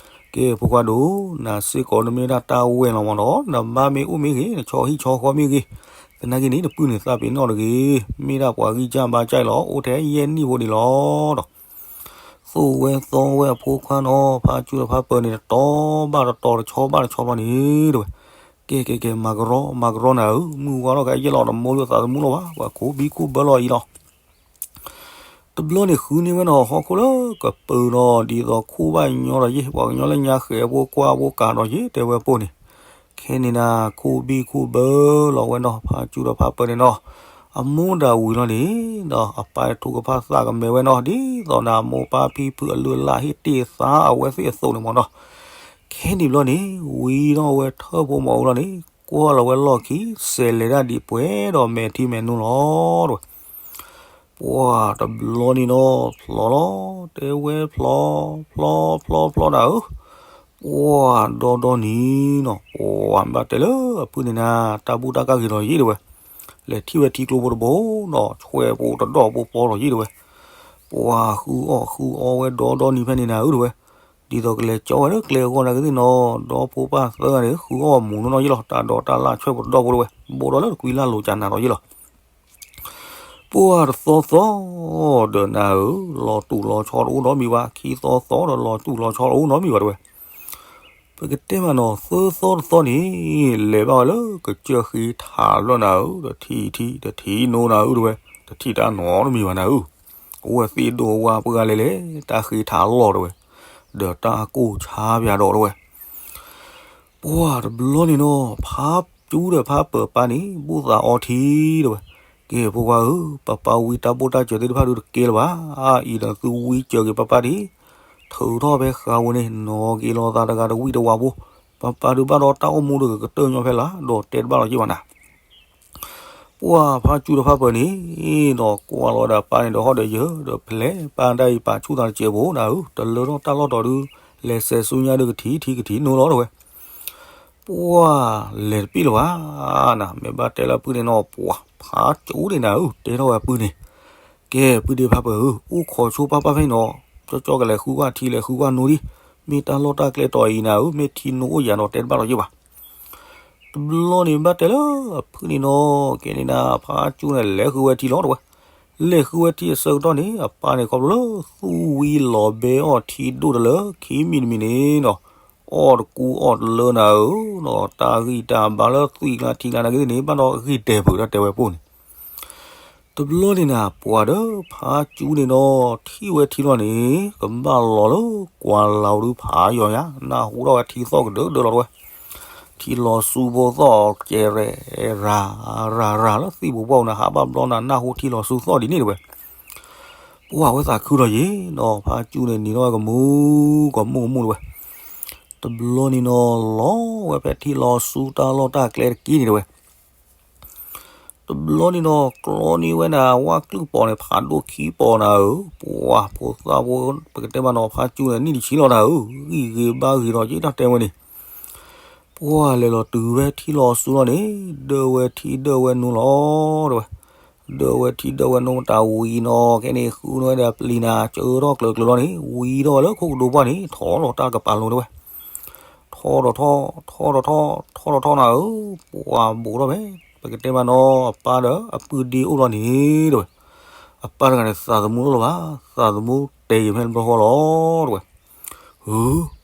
ကဲ ဖိခွါဒိၣ်, နစ့ၢ်ကီးနမ့ၢ်ဒၣ်တၢ်ဝဲၢ်လီၤမးဒီး နဘါမ့ၢ်အိၣ်မ့ၢ်ဂ့ၤ, နဆီဟံၣ်ဆီဃီမ့ၢ်ဂ့ၤ, သနာ်က့န့ၣ် နပုၢ်န့ၣ်သးပ့ၤနီၣ်တဂ့ၤ, မ့ၢ်ဒၣ်ပှၤဂံၢ်စၢ်ဘါစၢ်လီၤ, အိၣ်ထဲယဲၢ်နံၣ်ဖိဒံးလီၤဒီး သိၣ်ဝဲသီဝဲအဖိခွါနီၤ, ဖါစူၣ်ဒီးဖါပၢၤန့ၣ် တတီၤဘၣ်တတီၤ တဆီဘၣ်တဆီဘျီန့ၣ် တဲဝဲ, ကဲ ကဲ ကဲ မၤကရီ မၤကရီနၤဧၢ, မုၢ်ဝါထီၣ်ခဲအံၤလီၤ, တမိၢ်လၢသးသမူလီၤဘၣ်, ပှၤခိးဘံၣ်ခိၣ်ဘၢလီၤအံၤလီၤ. တဘျီန့ၣ် ဃုန့ၢ်ဝဲနီၤ ဟီၣ်ခိၣ်လၢကပၢၤနီၤ, ဒ်သိးခိၣ်ဘၣ်ညီဒီးယ့ၢ်, ပှၤကညီလၢညါဃဲၤဖိကွၢ်ဖိကၤဒီးယ့ၢ် တဲဝဲပိၢ်န့ၣ်. ခဲန့ၣ်နၤ ခိၣ်ဘံၣ်ခိၣ်ဘၢလီၤဝဲနီၤ, ဖးကၠူဒီးဖးပၢၤန့ၣ်နီၤ, အမိၢ်ဒၣ်ဝံၤလီၤန့ၣ်ဒီး အပၢ်ထူကဖၣ်သးကမဲာ်ဝဲနီၤ, ဒ်သိးနၤမိၢ်ပၢ်ဖံဖုအလုၢ်အလၢ်ဟ့ၣ်တ့ၢ်သါအဝဲသ့ၣ်အသိးန့ၣ်မ့ၢ်နီၤ. ခဲန့ၣ်ဘျီန့ၣ် ဝံထီၣ်ဝဲထၢၣ်ဖိမီၤအူလီၤန့ၣ်, ကွၢ်လီၤဝဲလီၢ်ခံ စဲးလဲၤဒၣ်ဒံးပှဲၤဒီးမဲာ်ထံမဲာ်နိလီၤတဝဲ. ပှၢ်တဘျီန့ၣ်နီၤ ဖျိးလီၤ, တဲဝဲဖျိး, ဖျိး ဖျိး ဖျိးနၤဧၢ, ပှၢ်ဒီဒီနံၤနီၤ, ပှၢ်ဘၣ်တဲလၢအဖုၣ်န့ၣ်နၤ တၢ်ဘူၣ်တၢ်ကၢ်ဂ့ၤဒီးယ့ၢ်တဝဲ, လဲၤထံၣ်ဝဲထံကျိဖိတဘိနီၤ, ဆွဲးဖိတဒီၣ်ဖိပီလီၤယ့ၢ်တဝဲ. ပှၢ်ဃုအီၣ်ဃုအီဝဲဒီဒီနံၤဖဲန့ၣ်နၤဧၢတဝဲ, ဒ်သိးကလဲၤကၠီဝဲလၢကျဲအဂီၢ်နာ်က့သ့ၣ်နီၤ, ဒီဖိပၢ်သၢဂၤန့ၣ် ဃုအီၣ်မူးနီၢ်နီၢ်ယ့ၢ်လီၤ, တၢ်ဒိးတၢ်လၢဆွဲးဖိတဒီၣ်ဖိတဝဲ, ဘိးဒီးလၢတကွံလၢ်လိၤကနၤဒီးယ့ၢ်လီၤ. ပှၢ်တသီသီဒီးနၤဧၢ, လီၤတူာ်လီၤဆီတအိၣ်နီတမံၤဘၣ်, ခံသီသီဒီးလီၤတူာ်လီၤဆီတအိၣ်နီတမံၤဘၣ်တဝဲ. ပကတဲမးနီၤ သၢသီတသီန့ၣ် လဲၤဘၣ်ဝဲလၢကစၢၢ်ဃ့ထးလီၤနၤဧၢ, တထံၣ်ထံၣ် တထံၣ်နိနၤဧၢတဝဲ, တထံၣ်တၢ်နီတမံၤဘၣ်နၤဧၢ, အဝဲသ့ၣ်ဒိၣ်ဝါပှၢ်ဂၤလဲၤလဲၤ တၢ်ဃ့ထးလီၤတဝဲ, ဒီးတၢ်ကိၢ်ဆါပၠးဒီးတဝဲ. ပှၢ်တဘျီန့ၣ်နီၤ ဖးကၠူဒီးဖးပၢၤပၢ်န့ၣ် ဘူၣ်သးအီထံတဝဲ, ကဲဖိခွါဧၢ, ပၢ်ပၢ်ဝံတၢ်ဘိၣ်တၢ်စၢၤသ့ၣ်တဖၣ်ဒုးတကဲလၢၤဘၣ်, အံၤဒီးသုဝံစၢၤက့ၤပၢ်ပၢ်ဒံး, ထုးထီၣ်ဖဲဃာ်ဝဲန့ၣ် နီၣ်က့ၤလီၤသးတဂၤတဝံတဝါဖိ, ပၢ်ပၢ်ဒုးဘၣ်ဒီးတၢ်အိၣ်မူဒီးကကတၢၢ်ညီဖဲလၢ်, ဒီးတဲတဘၣ်လီၤယ့ၢ်ဘၣ်နၤ. ပှၢ်ဖးကၠူဒီးဖးပၢၤန့ၣ်ဒီးကွၢ်လီၤဝဲဒီးပၢ်န့ၣ်ဒီးဟီၣ်ဒီးယၢၤဒီးဖျဲး, ပၢ်ဒၣ်အံၤပာ်ဆူၣ်သးတစဲးဖိနၤဧၢ, တလၢထီၣ်တၢ်လီၢ်တီၤဒုး, လဲၤစဲးဆူညါဒုးကထံၣ်ထံၣ်ကထံၣ်နိလီၤတဝဲ. ပှၢ်လဲၤတပ့ၢ်လၢၤဘၣ်နၤ, မ့ၢ်ဘၣ်တဲလၢအပုၢ်န့ၣ်နီၤ ပှၢ်ဖးကၠူန့ၣ်နၤဧၢ, တဲထီၣ်ဝဲအပုၢ်န့ၣ်, ကဲပုၢ်ဒ့ဖးပၢၤဧၢ, အိၣ်ခိးဆိပၢ်ပၢ်ဖဲန့ၣ်နီၤ, ကၠီကၠီကလဲၤဃုကွၢ်ထံလဲၤဃုကွၢ်နိဒံး, မ့ၢ်တၢ်လီၢ်တၢ်ကျဲတီၤအံၤနၤဧၢ, မ့ၢ်ထံနိအိၣ်ယၤဒီးတဲတဘၣ်လီၤယ့ၢ်ဘၣ်. တဘျီန့ၣ်ဘၣ်တဲလၢအဖုၣ်န့ၣ်နီၤ, ကဲန့ၣ်နၤ ဖးကၠူန့ၣ်လဲၤဃုဝဲထံလီၤတဝဲ, လဲၤဃုဝဲထံအဆၢကတီၢ်န့ၣ် အပၢ်န့ၣ်ခီဖျိလၢသူဝံလီၤဘဲအီၣ်ထံဒိၣ်တလၢခံမံၤတမံၤန့ၣ်နီၤ, အီၣ်တကူအီၣ်တလၢနၤဧၢ, တၢ်ဂံၢ်တၢ်ဘါလၢသွံၣ်ကျါထံကျါနာ်က့သ့ၣ်န့ၣ် ဘၣ်ဒီးဂံၢ်တဲာ်ဖုးတၢ်တဲဝဲပိၢ်န့ၣ် တဘျီန့ၣ်နၤ ပှၢ်ဒီးဖးကၠူန့ၣ်နီၤ ထံၣ်ဝဲထံလီၤန့ၣ် ကဘၣ်လီၤလၢကွၢ်လီၤဒုးဖးယီၤညါ နၢ်ဟူထီၣ်ဝဲထံသီၣ်ကဒၢကဒၢလီၤတဝဲ, ထံလီၤဆူဖိသီၣ်ကဲရဲၣ်ရၤရၤရၤလၢသံၣ်ပူၤပှီၢ်ပူၤန့ၣ် ဟးဘၣ်ဘျီနၤ နၢ်ဟူထံလီၤဆူသီၣ်ဒ်န့ၣ်တဝဲ, ပှၢ်ဝဲသးခုလီၤယ့ၣ်နီၤ ဖးကၠူန့ၣ် နံၤထီၣ်ဝဲကမူကမူကမူတဝဲ, တဘျီန့ၣ်နီၤ လီၤဝဲဖဲထံလီၤဆူတၢ်လီၢ်တၢ်ကျဲတက့ၢ်န့ၣ်တဝဲ တဘျီန့ၣ်နီၤ ကျီန့ၢ်ဝဲနၤ ဝၣ်ကျုၢ်ပီၤန့ၣ် ဖးဒိၣ်ခံပီၤနၤဧၢ, ပှၢ်ဖိသၣ်ဖိ ပကတဲမးနီၤ ဖးကၠူန့ၣ် နံၣ်တဆံလီၤနၤဧၢ, ဂံၢ်ဂ့ၤဘါဂ့ၤဒီး ယတၢ်တဲဝဲန့ၣ်, ပှၢ်လဲၤလီၤတုၤဝဲထံလီၤဆူလီၤန့ၣ် ဒၢဝဲထံဒၢဝဲနိလီၤတဝဲ, ဒၢဝဲထံဒၢဝဲနိမတၤဝံၤနီၤ ခဲန့ၣ် ဃုန့ၢ်ဝဲဒီးပျံၤနၤ ကၢထီၣ်ကျၢၤကျၢၤလီၤန့ၣ် ဝံထီၣ်ဝဲလၢခိၣ်ကဒိပှၢ်န့ၣ် ထီၣ်လီၤတၢ်ကပၤလိၤတဝဲ ထီထီၣ်ထီ ထီထီၣ်ထီ ထီထီၣ်ထီနၤဧၢ, ပှၢ်ဘူးထီၣ်ဖဲ ပကတဲမးနီၤ အပၢ်ဒီးအပုၢ်ဒ့အိၣ်လီၤန့ၣ်တဝဲ, အပၢ်တဂၤန့ၣ် သးသမူလိၣ်လီၤဘၣ်, သးသမူတဲဂ့ၤဖဲန့ၣ်တဘျီဃီလီၤတဝဲ, ဧၢ,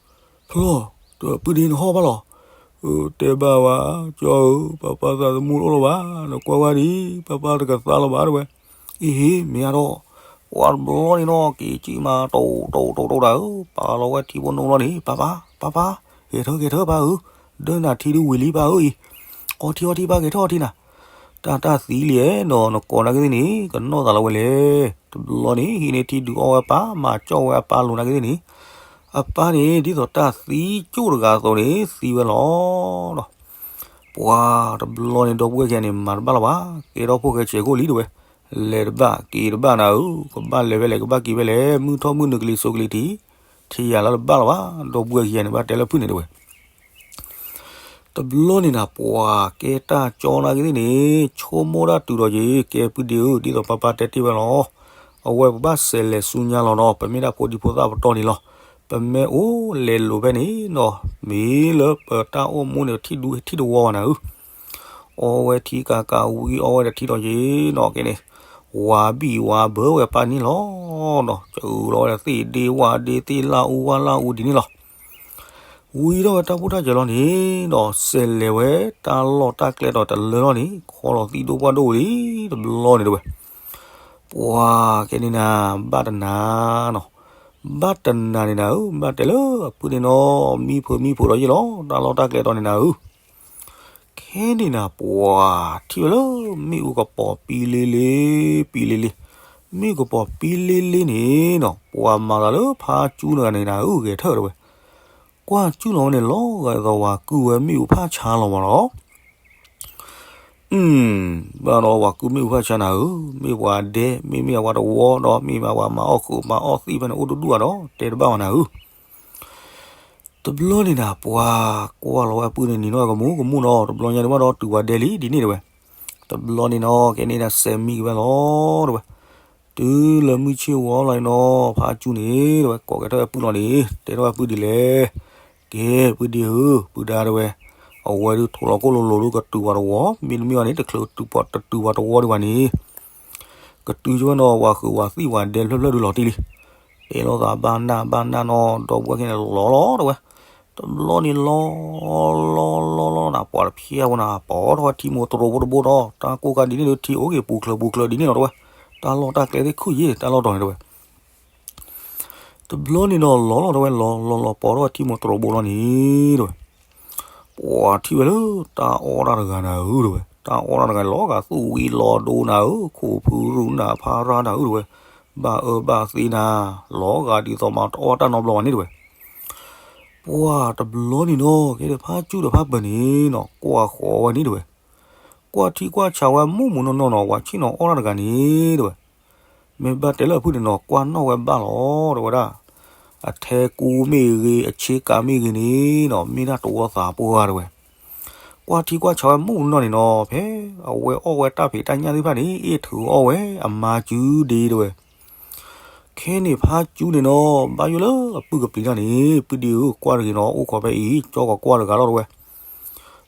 ဖျီၣ်, ဒီးအပုၢ်ဒ့နဟီၣ်ဘၣ်လီၤ, ဧၢ, တဲဘၣ်ဝဲ, ကၠီဧၢ, ပၢ်ပၢ်သးသမူတအိၣ်လီၤဘၣ်, နကွၢ်ဝဲဒံး, ပၢ်ပၢ်တကသါလီၤဘၣ်တဝဲ, အ့ဟ့ မ့ၢ်အါထီၣ်, ပှၢ်တဘျီန့ၣ်နီၤ က့ၤကံၣ်မး တိၣ်တိၣ်တိၣ်တိၣ်တၢ်ဧၢ, ပာ်လီၤဝဲထံဖိနိလီၤန့ၣ် ပၢ်ပၢ်, ပၢ်ပၢ်, ဂဲၤထၢၣ်ဂဲၤထၢၣ်ပၢ်ဧၢ, ဒၢနၤထံဒုးဝံၤလံပၢ်ဧၢအံၤ, အီထံအီထံပၢ်ဂဲၤထၢၣ်အီထံနၤ, တၢ်တၢ်သံလံနီၤ နကိးနာ်က့သ့ၣ်န့ၣ် ကနီၣ်သးလီၤဝဲလဲၣ်, တဘျီန့ၣ် ဟံးန့ၢ်ထံဒုးအီၣ်ဝဲပၢ် မၤကၠီၣ်ဝဲအပၢ်လိၤနာ်က့သ့ၣ်န့ၣ် အပၢ်န့ၣ် ဒ်သိးတၢ်သံကၠိၣ်တဂၤအသိးန့ၣ် သံဝဲလီၤဒီး ပှၢ်တဘျီန့ၣ် ဒီပုၢ်ဝဲၢ်ခံဂၤန့ၣ် မၤတဘၣ်လီၤဘၣ်, ကဲထီၣ်ဖိၣ်ဃဲဆဲးကိၣ်လံတဝဲ, လဲၤတဘၣ်က့ၤတဘၣ်နၤဧၢ, ကဘၣ်လဲၤဖဲလဲၣ် ကဘၣ်က့ၤဖဲလဲၣ်, မုၢ်ထီၣ်မုၢ်နုာ်ကလံၤစိးကလံၤထံး, ထံယၤလၢတဘၣ်လီၤဘၣ်, ဒီပုၢ်ဝဲၢ်ခံဂၤန့ၣ် ဘၣ်တဲလၢဖုၣ်န့ၣ်တဝဲ တဘျီန့ၣ်နၤ ပှၤကဲတၢ်ကၠီနာ်က့သ့ၣ်န့ၣ် ဆိကမိၣ်တၢ်တုၤဒီးယ့ၣ် ကဲပုၢ်ဒ့ဧၢ, ဒ်သိးပၢ်ပၢ်တဲတ့ၢ်ဝဲလီၤ, အဝဲပဘၣ်စဲးလဲၤဆူညါလီၤနီၤ, ပမ့ၢ်ဒၣ်ဖိဒံဖိသၣ်ပတီၢ်န့ၣ်လီၤ, ပမ့ၢ်အိၣ်လဲၤလိၤဖဲန့ၣ်နီၤ, မ့ၢ်လၢပတၢ်အိၣ်မူန့ၣ် ထံၣ်ဒူထံၣ်တဝီဘၣ်နၤဧၢ, အီဝဲထံကးကးဝံၤ အီဝဲဒီးထံဒီးယ့ၣ်နီၤ ကဲန့ၣ်, ဝၤဘံၣ်ဝၤဘၢဝဲပၢ်န့ၣ်လီၤနီၤ, ကလီၤဝဲဒၣ်သ့ၣ်ဒ့ဝၣ်ဒ့ သ့ၣ်လၣ်အူဝၣ်လၣ်အူဒ်န့ၣ်လီၤ. ဝံၤထီၣ်ဝဲတၢ်ဘူၣ်တၢ်စၢၤလီၤန့ၣ်ဒီး စဲးလဲၤဝဲတၢ်လီၢ်တၢ်ကျဲဒီးတလၢထီၣ်န့ၣ် ခီလီၤသံၣ်ဒိၣ်ပှၢ်ဒိၣ်လံတဘျီန့ၣ်တဲဝဲ. ပှၤခဲန့ၣ်နၤ ဘၣ်တနၤနီၤ, ဘၣ်တနၤန့ၣ်နၤဧၢ, ဘၣ်တဲလၢအပုၢ်န့ၣ်နီၤ မံဖုးမံဖုးဒီးယ့ၢ်လီၤ တၢ်လီၢ်တၢ်ကျဲတီၤန့ၣ်နၤဧၢ. ခဲန့ၣ်နၤ ပှၤထံၣ်ဝဲလၢ မ့ၣ်အူကပီၤပံလ့လ့, ပံလ့လ့, မ့ၣ်အူကပီၤပံလ့လ့န့ၣ်နီၤ ပှၤမၤသးလၢဖါကၠူတဂၤန့ၣ်နၤဧၢ ဂဲၤထၢၣ်တဲဝဲ. ကွၢ်ကၠူလီၤဝဲန့ၣ် လီၤဂာ်ဒ်သိးဝၤကုဝဲမ့ၣ်အူဖးဆါလီၤမးနီၤ. အု ဘၣ်ဒီးဝၤကုမ့ၣ်အူဖးဆါနၤဧၢ, မ့ၢ်ပှၤဒဲ မ့မ့ၢ်အဝၤတဝီဒီး မ့ၢ်မ့ၢ်အဝၤမၤအီၣ်ခုးမၤအီၣ်သံၣ်ဖဲန့ၣ် အိၣ်တဒူၣ်ဘၣ်ဒီး တဲတဘၣ်ဝဲနၤဧၢ. တဘျီန့ၣ်နၤ ပှၤကွၢ်လီၤဝဲအပုၢ်န့ၣ် နံၤနီၣ်ကမူကမူနီၤ, တဘျီညါန့ၣ်ဘၣ်ဒီး တုၤဝၤဒဲလံ ဒ်န့ၣ်တဲဝဲ. တဘျီန့ၣ်နီၤ ကဲန့ၣ်ဒၣ်စဲးမံက့ၤဝဲလီၤတဲဝဲ. တုၤလၢမုၢ်ဆ့ၣ်ဝီလီၤန့ၣ်နီၤ ဖါကၠူန့ၣ်တဲဝဲ ကိးကဲထီၣ်ဝဲအပုၢ်လီၤန့ၣ် တဲထီၣ်ဝဲအပုၢ်ဒ်လဲၣ်. ကဲ ပုၢ်ဒ့ဧၢ, ပုၢ်ဒါတဲဝဲ, အဝဲဒုးထိးလီၤကိၣ်လိၤလိၤဒုး ကတုၤဝၤတဝီ, မ့တမ့ၢ်ဘၣ်န့ၣ် တချုးတုၤပှၤတတုၤဝၤတဝီဒံးဘၣ်န့ၣ် ကတုၤကၠိဝဲနီၤ ဝၤဃုာ်ဝၤသံၣ်ဝၤဒဲဖျၢၣ်ဖျၢၣ်ဒုးလီၤတံၢ်လံ. တဲလိာ်သးဘၣ်နၢ်ဘၣ်နၢ်နီၤ ဒီပုၢ်ဝဲၢ်ခဲန့ၣ်လီၤလီၤတဲဝဲ. တဘျီန့ၣ်လီၤ လီၤလီၤလီၤနၤ ပှၤတဖျဲးဝဲနၤ ပိာ်ထီၣ်ဝဲထံမိၢ်တရိးဖိတဘိဒီး တၢ်ကိၢ်ကါဒ်န့ၣ်ဒီး ထံအိၣ်က့ၤပူၤချၢပူၤချၢဒ်န့ၣ်လီၤတဲဝဲ. တၢ်လီၢ်တၢ်ကျဲသ့ၣ်ခုၣ်ယ့ၢ် တၢ်လီၢ်တီၤန့ၣ်တဲဝဲ. တဘျီန့ၣ်ဒီးလီၤလီၤတဲဝဲ လီၤလီၤလီၤ ပိာ်ထီၣ်ဝဲထံမိၢ်တရိးဘိလီၤန့ၣ်တဲဝဲ. ပှၤထံၣ်ဝဲလၢတၢ်အီၣ်တၢ်တဂၤနၤဧၢတဲဝဲ, တၢ်အီၣ်တၢ်တဂၤလီၤဂာ်သူၣ်ဝံၤလီၤဒိနၤဧၢ, ခိၣ်ဖုရူၣ်နၤဖါရၣ်နၤဧၢတဲဝဲ, ဘၣ်အၢဘၣ်သီနၤ, လီၤဂာ်ဒ်သိးမးတအီၣ်တၢ်နီတဘျီဘၣ်န့ၣ်တဲဝဲ. ပှၤတဘျီန့ၣ်နီၤ ကဲဒီးဖါကၠူဒီးဖါပၢၤန့ၣ်နီၤ ကွၢ်ဃီၤဝဲန့ၣ်တဲဝဲ. ကွၢ်ထံကွၢ်ဆးဝဲမူးမူးနီၢ်နီၢ်နီၤ ပှၤဆ့ၣ်နီၤအီၣ်တၢ်တဂၤန့ၣ်တဲဝဲ. မ့ၢ်ဘၣ်တဲလၢအဖုၣ်န့ၣ်နီၤ ကွၢ်နီၣ်ဝဲဘၣ်လီၤတဲဝဲဒၣ်. အထဲကူမ့ၢ်ဂ့ၤ အဆ့ကၤမ့ၢ်ဂ့ၤန့ၣ်နီၤ မ့ၢ်ဒၣ်တဝီသးပှၢ်တဲဝဲ. ကွၢ်ထံကွၢ်ဆးဝဲမူးမူးနီၢ်နီၢ်န့ၣ်နီၤ ဖဲအဝဲအီၣ်ဝဲတၢ်ဖံးတၢ်ညၣ်သ့ၣ်တဖၣ်န့ၣ် အ့ၣ်ထုးအီၣ်ဝဲအမါကၠူဒ့တဲဝဲ. ခဲန့ၣ်ဖါကၠူန့ၣ်နီၤ ဘၣ်ယိၣ်လၢအပုၢ်ကပျံၤတၢ်န့ၣ် ပုၢ်ဒ့ဧၢ ကွၢ်တဂ့ၤနီၤ အိၣ်ခိးဖဲအံၤ ကၠီကီးကွၢ်တဂၤလီၤတဲဝဲ.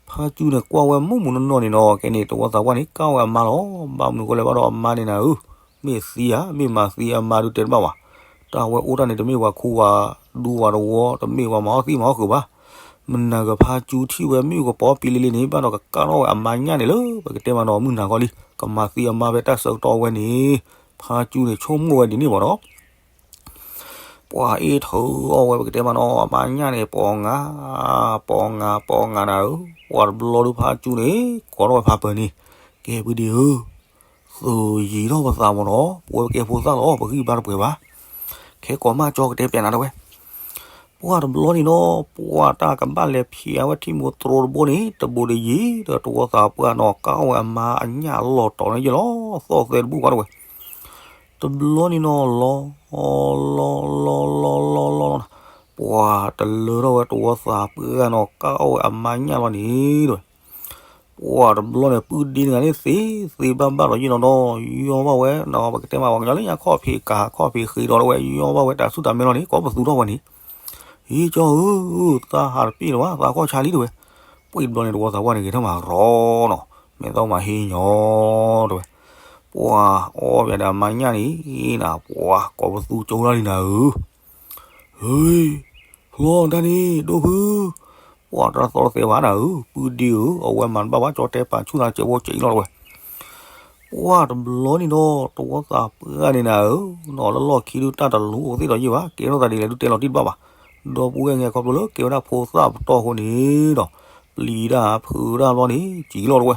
ဖါကၠူန့ၣ်ကွၢ်ဝဲမူးမူးနီၢ်နီၢ်န့ၣ်နီၤ ကဲန့ၣ် တဝီသးပှၢ်န့ၣ် ကၢ်ဝဲအမါလီၤ. ဘၣ်မနုၤဃိလဲၣ်ဘၣ်ဒီးအမါန့ၣ်နၤဧၢ, မ့ၢ်သံဧါ မ့ၢ်မၤသံအမါဒုးတဲတဘၣ်ဘၣ်. တၢ်ဝဲအိၣ်တၢ်န့ၣ် တမ့ၢ်ပှၤခူဝၤဒူဝၤတဝီ, တမ့ၢ်ပှၤမၤအီၣ်သံမၤအီၣ်ဃုာ်ဘၣ်. မနၤဂ့ၤဖါကၠူထံၣ်ဝဲမ့ၣ်အူကပီၤပံလ့လ့န့ၣ် ဘၣ်ဒီးကကၢ်ထီၣ်ဝဲအမါညၣ်န့ၣ်လၢ ပကတဲမးနီၤ မုၢ်နၤခီလံ. ကမၤသံအမါဖဲတၢ်ဆၢကတီၢ်ဝဲန့ၣ် ဖါကၠူန့ၣ်ဆိကမိၣ်ဝဲဒ်န့ၣ်မးနီၤ. ပှၤအ့ၣ်ထုးအီၣ်ဝဲ ပကတဲမးနီၤ အမါညၣ်န့ၣ် ပိာ်ငါ, ပိာ်ငါ, ပိာ်ငါနၤဧၢ. ပှၤတဘျီဒုးဖါကၠူန့ၣ် ကိးထီၣ်ဝဲဖါပၢၤန့ၣ်, ကဲပုၢ်ဒ့ဧၢ, သုးယံၤထီၣ်ပသးမးနီၤ ပဝဲပကဲဖိသၣ်လီၤ ပဂံၢ်ဘါတပှဲၤဘၣ်. ခဲကိးမးကၠီကတဲပျးနၤတဲဝဲ. ပှၤတဘျီန့ၣ်နီၤ ပှၤတၢ်ကဘၣ်လဲၤဖျဲးဝဲထံမိၢ်တရိးတဘိန့ၣ် တဘူးတယံၤဒီးတဝီသးပှၢ်နီၤ ကၢ်အီၣ်ဝဲအမါအညၣ်လီၤတီၤန့ၣ်ယဲလီၤ သီၣ်သဲတဘူၣ်ဘၣ်တဲဝဲ. တဘျီန့ၣ်နီၤ လီၤ လီၤ လီၤ လီၤ လီၤ လီၤ ပှၤတလၢထီၣ်ဝဲတဝီသးပှၢ်နီၤ ကၢ်အီၣ်ဝဲအမါညၣ်လီၤန့ၣ်တဲဝဲ. ပှၤတဘျီန့ၣ် ပုၢ်ဒ့တဂၤန့ၣ်သ့သ့ဘၣ်ဘၣ်ဒီးယ့ၢ်နီၤဒီး ယီၢ်ဘၣ်ဝဲနီၤ ပကတဲမး ပှၤကညီလၢညါခီၣ်ဖံးကၤ ခီၣ်ဖံးဃ့ဒီးဝဲ ယီၢ်ဘၣ်ဝဲတၢ်ဆူၣ်တၢ်မဲလီၤန့ၣ် ကိးပသူထီၣ်ဝဲန့ၣ်, ဟ့ၣ်ကၠီဧၢ, သးဟးတပ့ၢ်လၢၤဘၣ် သးခီၣ်ဆါလံတဲဝဲ. ပှၤတဘျီန့ၣ် တဝီသးပှၢ်န့ၣ် ဂဲၤထၢၣ်မးရီနီၤ မဲာ်သီမးဟ့ၣ်ညီတဲဝဲ. ပှၤအီၣ်ပၠးဒီးအမါညၣ်န့ၣ်နၤ ပှၤကိးပသူကၠိဒၣ်လံနၤဧၢ. ဟ့, ဖျီတၢ်န့ၣ် ဒိၣ်ဖု, ပှၤတၢ်သီတသဲဘၣ်နၤဧၢ, ပုၢ်ဒ့ဧၢ, အဝဲမၤတဘၣ်ဘၣ် ကၠီတဲပာ်ဆူၣ်သးကဲးဝီကဲးအံၤလီၤတဲဝဲ. ပှၤတဘျီန့ၣ်ဒီး တဝီသးပှၢ်န့ၣ်နၤဧၢ, နီၤလၢလီၢ်ခံဒုးတၢ်တလူၤအိၣ်သ့ၣ်ဒီးယ့ၢ်ဘၣ်, ကဲထီၣ်သးဒ်လဲၣ်ဒုးတဲလီၤတံၢ်တဘၣ်ဘၣ်. ဒီပုၢ်ဝဲၢ်ခဲခီဖျိလၢကဲဝဲဒၣ်ဖိသၣ်ပတီၢ်အဃိန့ၣ်ဒီး ပျံၤတၢ်ဖုးတၢ်ဘျီန့ၣ် ကံလီၤတဲဝဲ.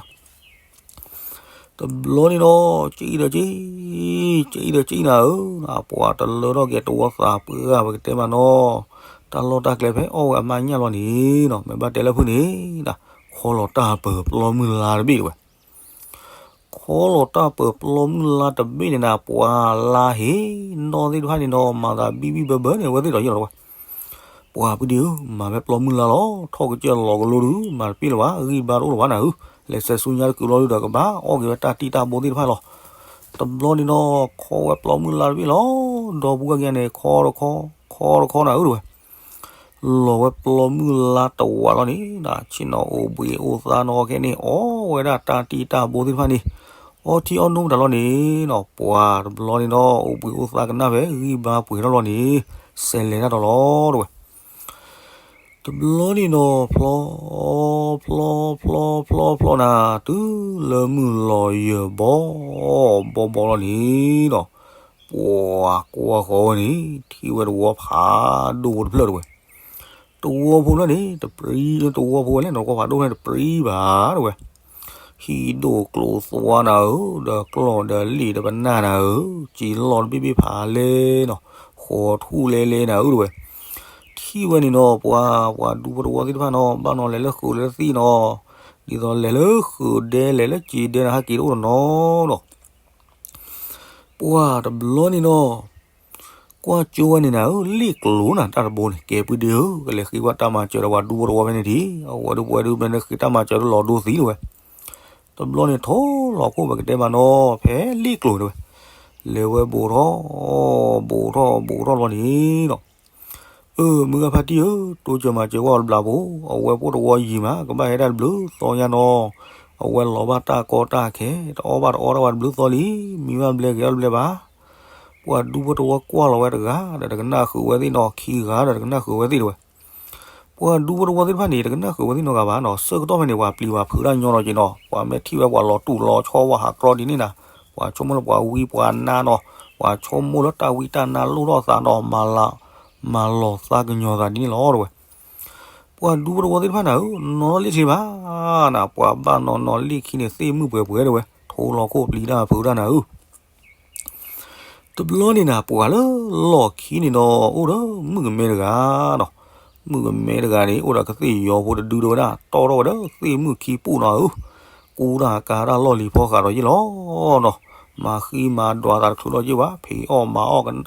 တဘျီန့ၣ်ဒီး ကံဒီးကံ, ကံဒီးကံနၤဧၢ, ပှၤတလၢထီၣ်က့ၤတဝီသးပှၢ် ပကတဲမးနီၤ, တၢ်လီၢ်တၢ်ကျဲဖဲအီၣ်ဝဲအမါညၣ်လီၤန့ၣ်ဒီး မ့ၢ်ဘၣ်တဲလၢဖုၣ်န့ၣ်ဒီး ခီလီၤတၢ်ပၢၤပျီမုၢ်လါတဘ့ၣ်တဲဝဲ. ခီလီၤတၢ်ပၢၤပျီမုၢ်လါတဘ့ၣ်န့ၣ်နၤ ပှၤလါဟ့ၣ်နီၢ်သ့ၣ်တဖၣ်န့ၣ်ဒီး မၤသးဘံၣ်ဘံၣ်ဘၢဘၢန့ၣ် အဝဲသ့ၣ်ဒီးယ့ၢ်လီၤတဲဝဲ. ပှၤပုၢ်ဒ့ဧၢ, မၤဖဲပျီမုၢ်လါလီၤ, ထီၣ်ကစၢၢ်လီၤကလိဒုး မၤတပ့ၢ်လၢၤဘၣ်, ဂံၢ်ဘါတအိၣ်လၢၤဘၣ်နၤဧၢ, လဲၤဆဲးဆူညါတကုာ်လီၤဒုးဒီးကဘၣ်အီၣ်က့ၤဝဲတၢ်တံၢ်တၢ်ဘိသ့ၣ်တဖၣ်လီၤ. တဘျီန့ၣ်ဒီး ခီဝဲပျီမုၢ်လါတဘ့ၣ်လီၤ, ဒီပုၢ်ဝဲၢ်ခံဂၤန့ၣ် ခီတခီ, ခီတခီနၤဧၢတဲဝဲ. လီၤဝဲပျီမုၢ်လါတဝးလီၤန့ၣ်ဒီး ဆ့ၣ်နီၤအိၣ်ဘှံးအိၣ်သါနီၢ်ခဲန့ၣ် အီၣ်ဝဲဒၣ်တၢ်တံၢ်တၢ်ဘိသ့ၣ်တဖၣ်န့ၣ်, အီထံအီနိမတၤလီၤန့ၣ်ဒီး ပှၤတဘျီန့ၣ်ဒီး အိၣ်ဘှံးအိၣ်သါကနၣ်ဖဲဂံၢ်ဘါပှဲၤထီၣ်လီၤန့ၣ် စဲးလဲၤတၢ်ဒီးလီၤတဲဝဲ. တ တဘျီန့ၣ်နီၤ ဖျီ ဖျီ ဖျီ ဖျီ ဖျီနၤ တုၤလၢမုၢ်လီၤယၢၤဘီ ဘီဘီလီၤန့ၣ်နီၤ, ပှၤကွၢ်ဃီၤဝဲန့ၣ် ထံၣ်ဝဲတဝီဖးဒိၣ်ဖိတဖျၢၣ်တဝဲ, တဝီဖိလၢန့ၣ် တပြံ တဝီဖိဝဲလဲၣ်နီၤ ကွၢ်ဖးဒိၣ်န့ၣ်တပြံဘၣ်တဝဲ ဟံၣ်ဒိၣ်ကျိၤသွါနၤဧၢ, ဒီးကျီၢ်ဒီးလ့ၣ်ဒီးပနၢ်နၤဧၢ, စ့လီၢ်တဘ့ၣ်ဘ့ၣ်ဖးလဲၢ်နီၤ, ဃီထူၣ်လဲၢ်လဲၢ်နၤဧၢတဝဲ, ထံၣ်ဝဲန့ၣ်နီၤ ပှၤ ပှၤဒူဖိတဝီသ့ၣ်တဖၣ်နီၤ ဘၣ်နီၤလဲၤလၢဃုာ်လၢသ့ၣ်နီၤ, ဒ်သိးလဲၤလၢဃုာ်ဒဲလဲၤလၢစ့ဒဲနၤ ဟဲက့ၤတအိၣ်တနီၤနီၤ ပှၤတဘျီန့ၣ်နီၤ ကွၢ်ကၠိဝဲန့ၣ်နၤဧၢ, လ့ၣ်ကျိၤနၤ တၢ်တဘိန့ၣ် ကဲပုၢ်ဒ့ဧၢ, ကလဲၤဃ့ကွၢ်တၢ်မၤစၢၤဒီးပှၤဒူဖိတဝီဖဲန့ၣ်ထံး, အဝဲဒၣ်ပဝဲဒၣ်ဖဲန့ၣ်ဃ့တၢ်မၤစၢၤဒၣ်လီၤဒိသံတဝဲ, တဘျီန့ၣ်ထီၣ်လီၤခိၣ်ပကတဲမးနီၤ ဖဲလ့ၣ်ကျိၤတဝဲ, လဲၤဝဲဘူးထီၣ် ဘူးထီၣ် ဘူးထီၣ်လီၤန့ၣ်နီၤ အၢ မုၢ်ဂၤဖါတံၢ်ဧၢ, တိစၢၤမၤစၢၤကွၢ်အီၤတဘျီဖိ, အဝဲဖိတဝီယံၤမး ကဘၣ်ဟဲဒၣ်တဘျုးသီညါနီၤ, အဝဲလီၤဘၣ်တၢ်ကီတၢ်ခဲ, တအီၣ်ဘၣ်တအီတၢ်ဘၣ်တဘျုးသီလံ, မံဘၣ်ဘျဲဂဲၤထီၣ်တဘျဲဘၣ်. ပှၤဒူဖိတဝီကွၢ်လီၤဝဲတဂၤဒီးတကနၣ်ဃုာ်ဝဲသ့ၣ်နီၤ, ခံဂၤဒီးတကနၣ်ဃုာ်ဝဲသ့ၣ်တဝဲ ပှၤဒူဖိတဝီသ့ၣ်တဖၣ်န့ၣ် တကနၣ်ဃုာ်ဝဲသ့ၣ်နီတဂၤဘၣ်နီၤ, ဆၢကတီၢ်ဖဲန့ၣ် ပှၤပျံၤပှၤဖုးတၢ်ညီနီၤက့နီၤ, ပှၤမ့ၢ်ထံၣ်ဝဲပှၤလီၤတူၢ်လီၤဆီ ပှၤဟးကြီဒ်န့ၣ်နၤ, ပှၤဆိကမိၣ်လၢပှၤဝံပှၤနါနီၤ, ပှၤဆိကမိၣ်လၢတၢ်ဝံတၢ်နါလိၣ်ထီၣ်သးနီၤ, မၤလၤ မၤလီၤသးကညီၤသးဒ်န့ၣ်လီၤတဝဲ. ပှၤဒူဖိတဝီသ့ၣ်တဖၣ်နၤဧၢ, နီၢ်လီၢ်လ့ၣ်ချ့ဘၣ်နၤ, ပှၤဘၣ်နီၢ်နီၢ်လ့ၣ်ခံန့ၣ် သ့ၣ်မုၣ်ပှဲၤပှဲၤတဝဲ, ထိလီၤခိၣ်ပျံၤတၢ်ဖုးတၢ်နၤဧၢ တဘျီန့ၣ်နၤ ပှၤလၢလီၢ်ခံန့ၣ်ဒီး အိၣ်ဒီးမုၣ်ကမဲတဂၤနီၤ, မုၣ်ကမဲတဂၤန့ၣ် အိၣ်ဒီးကသ့ၣ်ယီၤဖိတဒုတဝဲဒၣ် တီၣ်ထီၣ်ဝဲဒီးသ့ၣ်မုၣ်ခံပူၣ်နီၤဧၢ, ကူတၢ်ကၤတၢ်လီၢ်လံၤဖီဃးဒီးယ့ၢ်လီၤနီၤ, မၤဃံမၤဒွးသးတချုးဒီးယ့ၢ်ဘၣ်, ဖံးအီၣ်မၤအီၣ်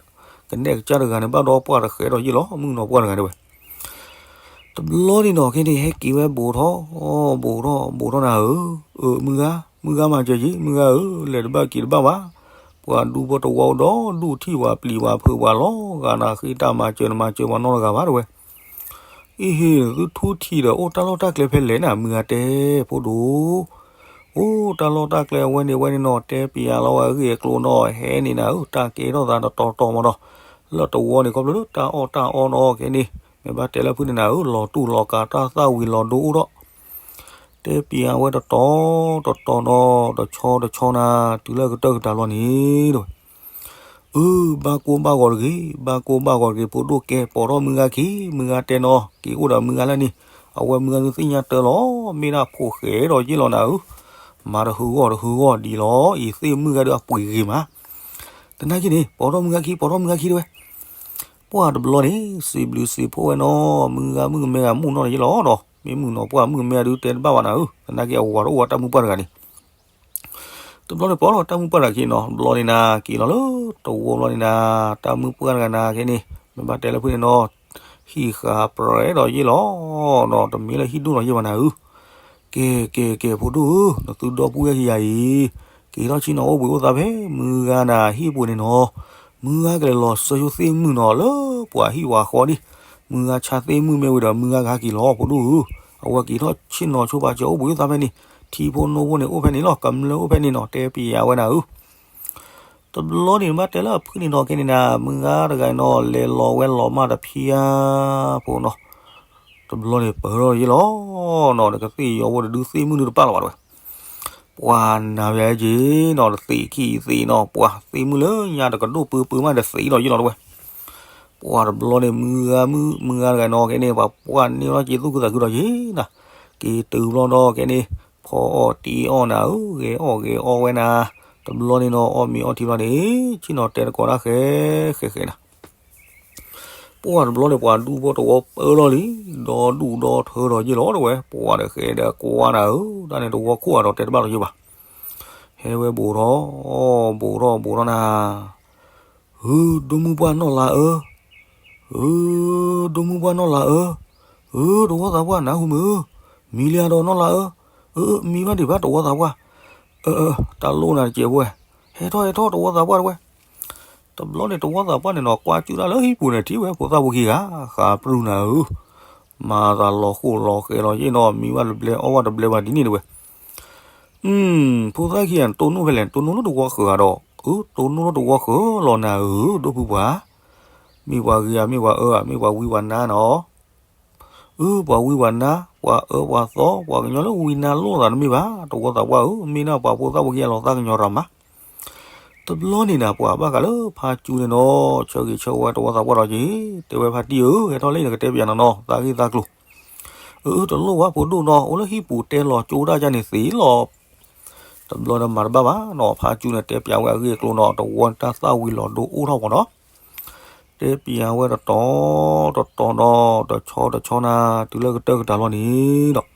ကနဲၣ်ကစၢ်တဂၤန့ၣ် ဘၣ်ဒီးပှၢ်တဃဲးဒီးယ့ၢ်လီၤ, မုၣ်ကနီၤပှၢ်တဂၤန့ၣ်ဝဲ တဘျီန့ၣ်နီၤ ခဲန့ၣ် ဟဲက့ၤဝဲဘူးထီၣ် ဘူးထီၣ် ဘူးထီၣ်နၤဧၢ, အၢ မုၢ်ဂၤ မုၢ်ဂၤမၤစၢၤက့ၤ မုၢ်ဂၤဧၢ, လဲၤတဘၣ်က့ၤတဘၣ်ဘၣ်, ပှၤဒူဖိတဝီဒီးဒူၣ်ထံၣ်ပှၤပျံၤပှၤဖုးပှၤလီၤဂာ်နၤ ဃ့တၢ်မၤစၢၤနမၤစၢၤပှၤနီတဂၤဘၣ်တဝဲ. အ့ဟ့ၣ် သုထူထံၣ်ဒီးအိၣ်တၢ်လီၢ်တၢ်ကျဲဖဲလဲၣ်နၤ မုၢ်ဂၤတဲ ဖိဒိၣ်, အိၣ်တၢ်လီၢ်တၢ်ကျဲအဝဲန့ၣ်ဝဲန့ၣ်နီၤ တဲပျးလီၤဝဲအဂ့ၢ်အကျိၤနီၤ ဟဲန့ၣ်နၤဧၢ တၢ်ကဲထီၣ်သးတတီၤတီၤမးဒီး လၢတဝီန့ၣ် ခီဖျိလၢတၢ်အီၣ်တၢ်အီနီၤ ခဲန့ၣ် မ့ၢ်ဘၣ်တဲလၢဖုန့ၣ်နၤဧၢ လီၤတူၢ်လီၤကာ်တၢ်သၣ်ဝံၤလီၤဒိအိၣ်ဒီး တဲပျးဝဲတတီၤတတီၤနီၤ တဆီတဆီနၤ တုၤလၢကတၢၢ်ကတၢၢ်လီၤန့ၣ်တဝဲ အၢ ဘၣ်ကိၢ်ဘၣ်ဂီၤတဂ့ၤ, ဘၣ်ကိၢ်ဘၣ်ဂီၤတဂ့ၤ ဖိဒိၣ်ကဲ ပိာ်ထီၣ်မုၢ်ဂၤခံ, မုၢ်ဂၤတဲနီၤ က့ၤအိၣ်ဒီးမုၢ်ဂၤလၢန့ၣ်, အဝဲမုၢ်ဂၤဒုးသ့ၣ်ညါတၢ်လီၤ, မ့ၢ်ဒၣ်ဖိၣ်ဃဲဒီးယ့ၢ်လီၤနၤဧၢ, မၤတဟူဂီၢ်တဟူဂီၢ်ဒံးလီၤ, အံၤသ့ၣ်မုၢ်ဂၤဒုးအပှ့ၤဂ့ၤမး, သနာ်က့န့ၣ် ပိာ်ထီၣ်မုၢ်ဂၤခံ ပိာ်ထီၣ်မုၢ်ဂၤခံတဝဲ ပှၢ်တဘျီန့ၣ် စံးဘျုးစံးဖှိၣ်ဝဲနီၤ, မုၢ်ဂၤမုၣ်ကမဲဂၤမုၣ်နီၢ်န့ၣ်ယ့ၢ်လီၤဒီး မ့ၢ်မုၣ်နီၢ်ပှၢ်မုၣ်ကမဲဂၤဒုးတဲတဘၣ်ဘၣ်နၤဧၢ, သနာ်က့အဝၤတအိၣ်ဝဲတၢ်မုၢ်ပှၢ်တဂၤန့ၣ် တဘျီန့ၣ် ပိာ်ထီၣ်တၢ်မုၢ်ပှၢ်တဂၤခံနီၤ, တဘျီန့ၣ်နၤ က့ၤလီၤလၢတဝီဘျီန့ၣ်နၤ, တၢ်မုၢ်ပှၢ်တဂၤနၤခဲန့ၣ် မ့ၢ်ဘၣ်တဲလၢဖုန့ၣ်နီၤ, ဟံၣ်ဃာ်ပြဲးဒီးယ့ၢ်လီၤနီၤ, တမ့ၢ်လၢဟံၣ်ဒိၣ်လီၤယ့ၢ်ဘၣ်နၤဧၢ, ကဲ ကဲ ကဲ ဖိဒိၣ်ဧၢ, နသုဒီပုၢ်ဝဲၢ်ခံဂၤအံၤ က့ၤထီၣ်ဆ့ၣ်နီၤအိၣ်ဘှံးအိၣ်သါဖဲမုၢ်ဂၤနၤဟံၣ်ပူၤန့ၣ်နီၤ, မုၢ်ဂၤကလဲၤလီၤစၢၤဆိသ့ၣ်မုၣ်နီၤ လၢပှၤဟံၣ်ပှၤဃီဒံး, မုၢ်ဂၤဆါသ့ၣ်မုၣ်မ့ၢ်ဝံၤဒီး မုၢ်ဂၤကဟဲက့ၤလီၤ ဖိဒိၣ်ဧၢ, အဝဲက့ၤထီၣ်ဆ့ၣ်နီၤဆိပာ်စၢၤအိၣ်ဘှံးအိၣ်သါဖဲန့ၣ်, ထံဖိနိဖိန့ၣ်အိၣ်ဖဲန့ၣ်လီၤ, ကမျၢၢ်အိၣ်ဖဲန့ၣ်နီၤ, တဲပျးဝဲနၤဧၢ တဘျီန့ၣ်ဘၣ်တဲလၢအဖုန့ၣ်နီၤ ခဲန့ၣ်နၤ မုၢ်ဂၤတဂၤအံၤနီၤ လဲၤလီၤဝဲလီၤမၢ်တဖျၢၣ်ဖိနီၤ, တဘျီန့ၣ်ပၢၢ်ထီၣ်ယ့ၢ်လီၤနီၤ, ဒီးကသ့ၣ်ယီၤဖိတဒုသ့ၣ်မုၣ်ဒုတပၢ်လီၤဘၣ်တဝဲ, ပှၤနၤဘၣ်က့ၤနီၤ တသ့ၣ်ခံသ့ၣ်နီၤ, ပှၤသ့ၣ်မုၣ်လၢညါတကဒိၣ်ပၢပၢမးတသ့ၣ်လီၤယ့ၢ်လီၤတဝဲ ပှၤတဘျီန့ၣ် မုၢ်ဂၤမုၣ် မုၢ်ဂၤတဂၤနီၤ ခဲန့ၣ် ပှၤပှၢ်န့ၢ်ထီၣ်က့ၤသူၣ်ခုသးခုဒီးယ့ၢ်နၤ, က့ၤတုၤဘျီဒီး ခဲန့ၣ် ဖီအီၣ်တံၢ်အီၣ်နၤဧၢ, ဂဲၤအီၣ်ဂဲၤအီဝဲနၤ, တဘျီန့ၣ်နီၤ အီၣ်မ့ၤအီထံဘျီန့ၣ် ဆ့ၣ်နီၤတဲတကိးတၢ်ဃဲဃဲဃဲနၤ ပှၤတဘျီန့ၣ် ပှၤဒူဖိတဝီပၢလီၤလံ, ဒီဒူၣ်ဒီထၢဒီးယ့ၢ်လီၤတဝဲ, ပှၤဒီးဃဲဒီးကွၢ်နၤဧၢ, တၢ်န့ၣ်တဝီခိၣ်အဒီးတဲတဘၣ်လီၤယ့ၢ်ဘၣ်, ဟဲဝဲဘူးထီၣ် ဘူးထီၣ် ဘူးထီၣ်နၤ ဧၢ ဒိၣ်မုၢ်ပှၢ်နီၢ်လါဧၢ, ဧၢ ဒိၣ်မုၢ်ပှၢ်နီၢ်လါဧၢ, ဧၢ တဝီသးပှၢ်နၢ်ဟူမုၢ်ဧၢ, မံလံဧါဒီးနီၢ်လါဧၢ, အၢ မံဘၣ်ဒံးဘၣ်တဝီသးပှၢ်, အၢ အၢ တၢ်လိၣ်နၤတစဲးဖိဝဲ, ဟဲထီၣ်ဟဲထီၣ်တဝီသးပှၢ်တဝဲ, တဘျီန့ၣ်တဝီသးပှၢ်န့ၣ်နီၤ ကွၢ်ကၠူၣ်တၢ်လၢဟံၣ်ပူၤန့ၣ် ထံၣ်ဝဲဖိသၣ်ဖိခံဂၤ, ဃးပြူၢ်နၤဧၢ, မၤသးလီၤဃိၣ်လီၤဃဲလီၤယ့ၢ်နီၤ, မံဘၣ်တဘျဲအီၣ်ဘၣ်တဘျဲဘၣ်ဒ်န့ၣ်တဝဲ ဖိသၣ်ခံဂၤန့ၣ် တိၢ်နီၣ်ဖဲလဲၣ်, တိၢ်နီၣ်လၢတဝီဃၢၤဧါဒီး, အၢ တိၢ်နီၣ်လၢတဝီဃၢၤလီၤနၤဧၢ, ဒိၣ်ဖုပှၢ်, မ့ၢ်ပှၤဂ့ၤဧါ မ့ၢ်ပှၤအၢဧါ မ့ၢ်ပှၤဝံပှၤနါနီၤ, အၢ ပှၤဝံပှၤနါ ပှၤအၢပှၤသီ ပှၤကညီလၢဝံနါလိာ်သးတမ့ၢ်ဘၣ် တဝီသးပှၢ်ဧၢ, မ့ၢ်ဒၣ်ပှၤဖိသၣ်ဖိခံဂၤလီၤသးကညီၤရၤမး. တဘျီန့ၣ်နၤ ပှၤဘၣ်ဃးလၢဖါကၠူန့ၣ်နီၤ ဆၢဂ့ၤဆၢဝါတဝီသးပှၢ်ဒီးက့ၤ တဲဝဲဖါတံၢ်ဧၢ, ဟဲထီၣ်လၢအံၤနကတဲပၠးနၤနီၤ သးဂ့ၢ်သးကျိၤ. အၢ တလိၣ်ဝဲဖိဒိၣ်နီၤ အိၣ်လၢဟံၣ်ပူၤတဲလီၤကၠိတၢ်ကၢ်န့ၣ်သ့လီၤ. တဘျီဒီးမၤတဘၣ်ဘၣ်နီၤ ဖါကၠူန့ၣ် တဲပၠးဝဲအဂ့ၢ်အကျိၤနီၤ တဝီန့ၣ်တၢ်သၣ်ဝံၤလီၤဒိအိၣ်ထီၣ်မးနီၤ. တဲပၠးဝဲတတီၤတတီၤနီၤ တဆီတဆီနၤ တုၤလၢကတၢၢ်ကတၢၢ်လီၤန့ၣ်ဒီး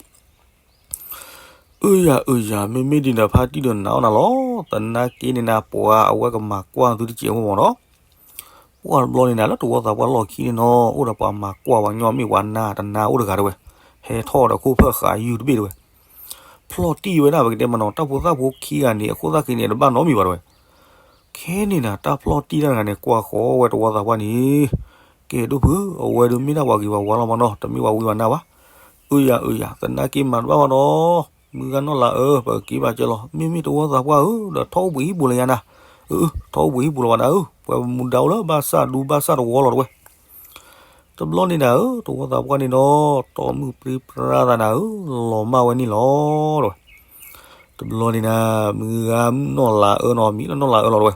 အၢယၤအၢယၤ မ့မ့ၢ်ဒ်န့ၣ် ဖါတံၢ်ဒီးနာ်အီၤနၤလီၤ. သနာ်က့န့ၣ်နၤ ပှၤအဝဲကမၤကွၢ်သုတစဲးဖိမးနီၤ. ပှၤတဘျီန့ၣ်နၤ လၢတဝီသးပှၢ်လီၢ်ခံန့ၣ်နီၤ အိၣ်ဒီးပှၤမၤကွၢ်ပှၤညီမ့ၢ်ပှၤနါတနါအိၣ်တဂၤတဲဝဲ, ဟဲထီၣ်ဒီးခိၣ်ဖၢၣ်ဃးယုၢ်တဘ့ၣ်တဲဝဲ, ဖျီၣ်တံၢ်ဝဲဒၣ်ပကတဲမးနီၤ တၢ်ဖိသၣ်ဖိခံဂၤန့ၣ် အခိၣ်သၣ်ခံန့ၣ် တဘၣ်နီတမံၤဘၣ်တဲဝဲ. ခဲန့ၣ်နၤ တၢ်ဖျီၣ်တံၢ်တၢ်တဂၤန့ၣ် ကွၢ်ဃီဝဲတဝီသးပှၢ်န့ၣ်, ကဲဒိၣ်ဖု အဝဲဒုးမ့ၢ်ဒၣ်ပှၤဂ့ၤပှၤဝါလီၤမးနီၤ တမ့ၢ်ပှၤဝံပှၤနါဘၣ်. အၢယၤအၢယၤ သနာ်က့မၤတဘၣ်ဘၣ်နီၤ, မုၢ်ဂၤနီၢ်လၤအၢ ပကက့ၤဘၣ်ကဲလီၤ မ့မ့ၢ်တဝီသးပှၢ်ဧၢ ဒီးထီၣ်အိၣ်ဘှံးဟံၣ်ပူၤလၢယၤနၤ, အၢ ထီၣ်အိၣ်ဘှံးဟံၣ်ပူၤလၢၤဘၣ်နၤဧၢ ပှၤမူဒါအိၣ်လၢဘၣ်ဆၣ်ဒူဘၣ်ဆၣ်တဝီလီၤတဲဝဲ. တဘျီန့ၣ်နၤဧၢ တဝီသးပှၢ်န့ၣ်ဒီး တီမုၢ်ပြံပြါသးနၤဧၢ လီၤမၢ်ဝဲန့ၣ်လီၤတဲဝဲ. တဘျီန့ၣ်နၤ မုၢ်ဂၤနီၢ်လၤအၢနီၤ မံၤလၢနီၢ်လၤအၢလီၤတဲဝဲ.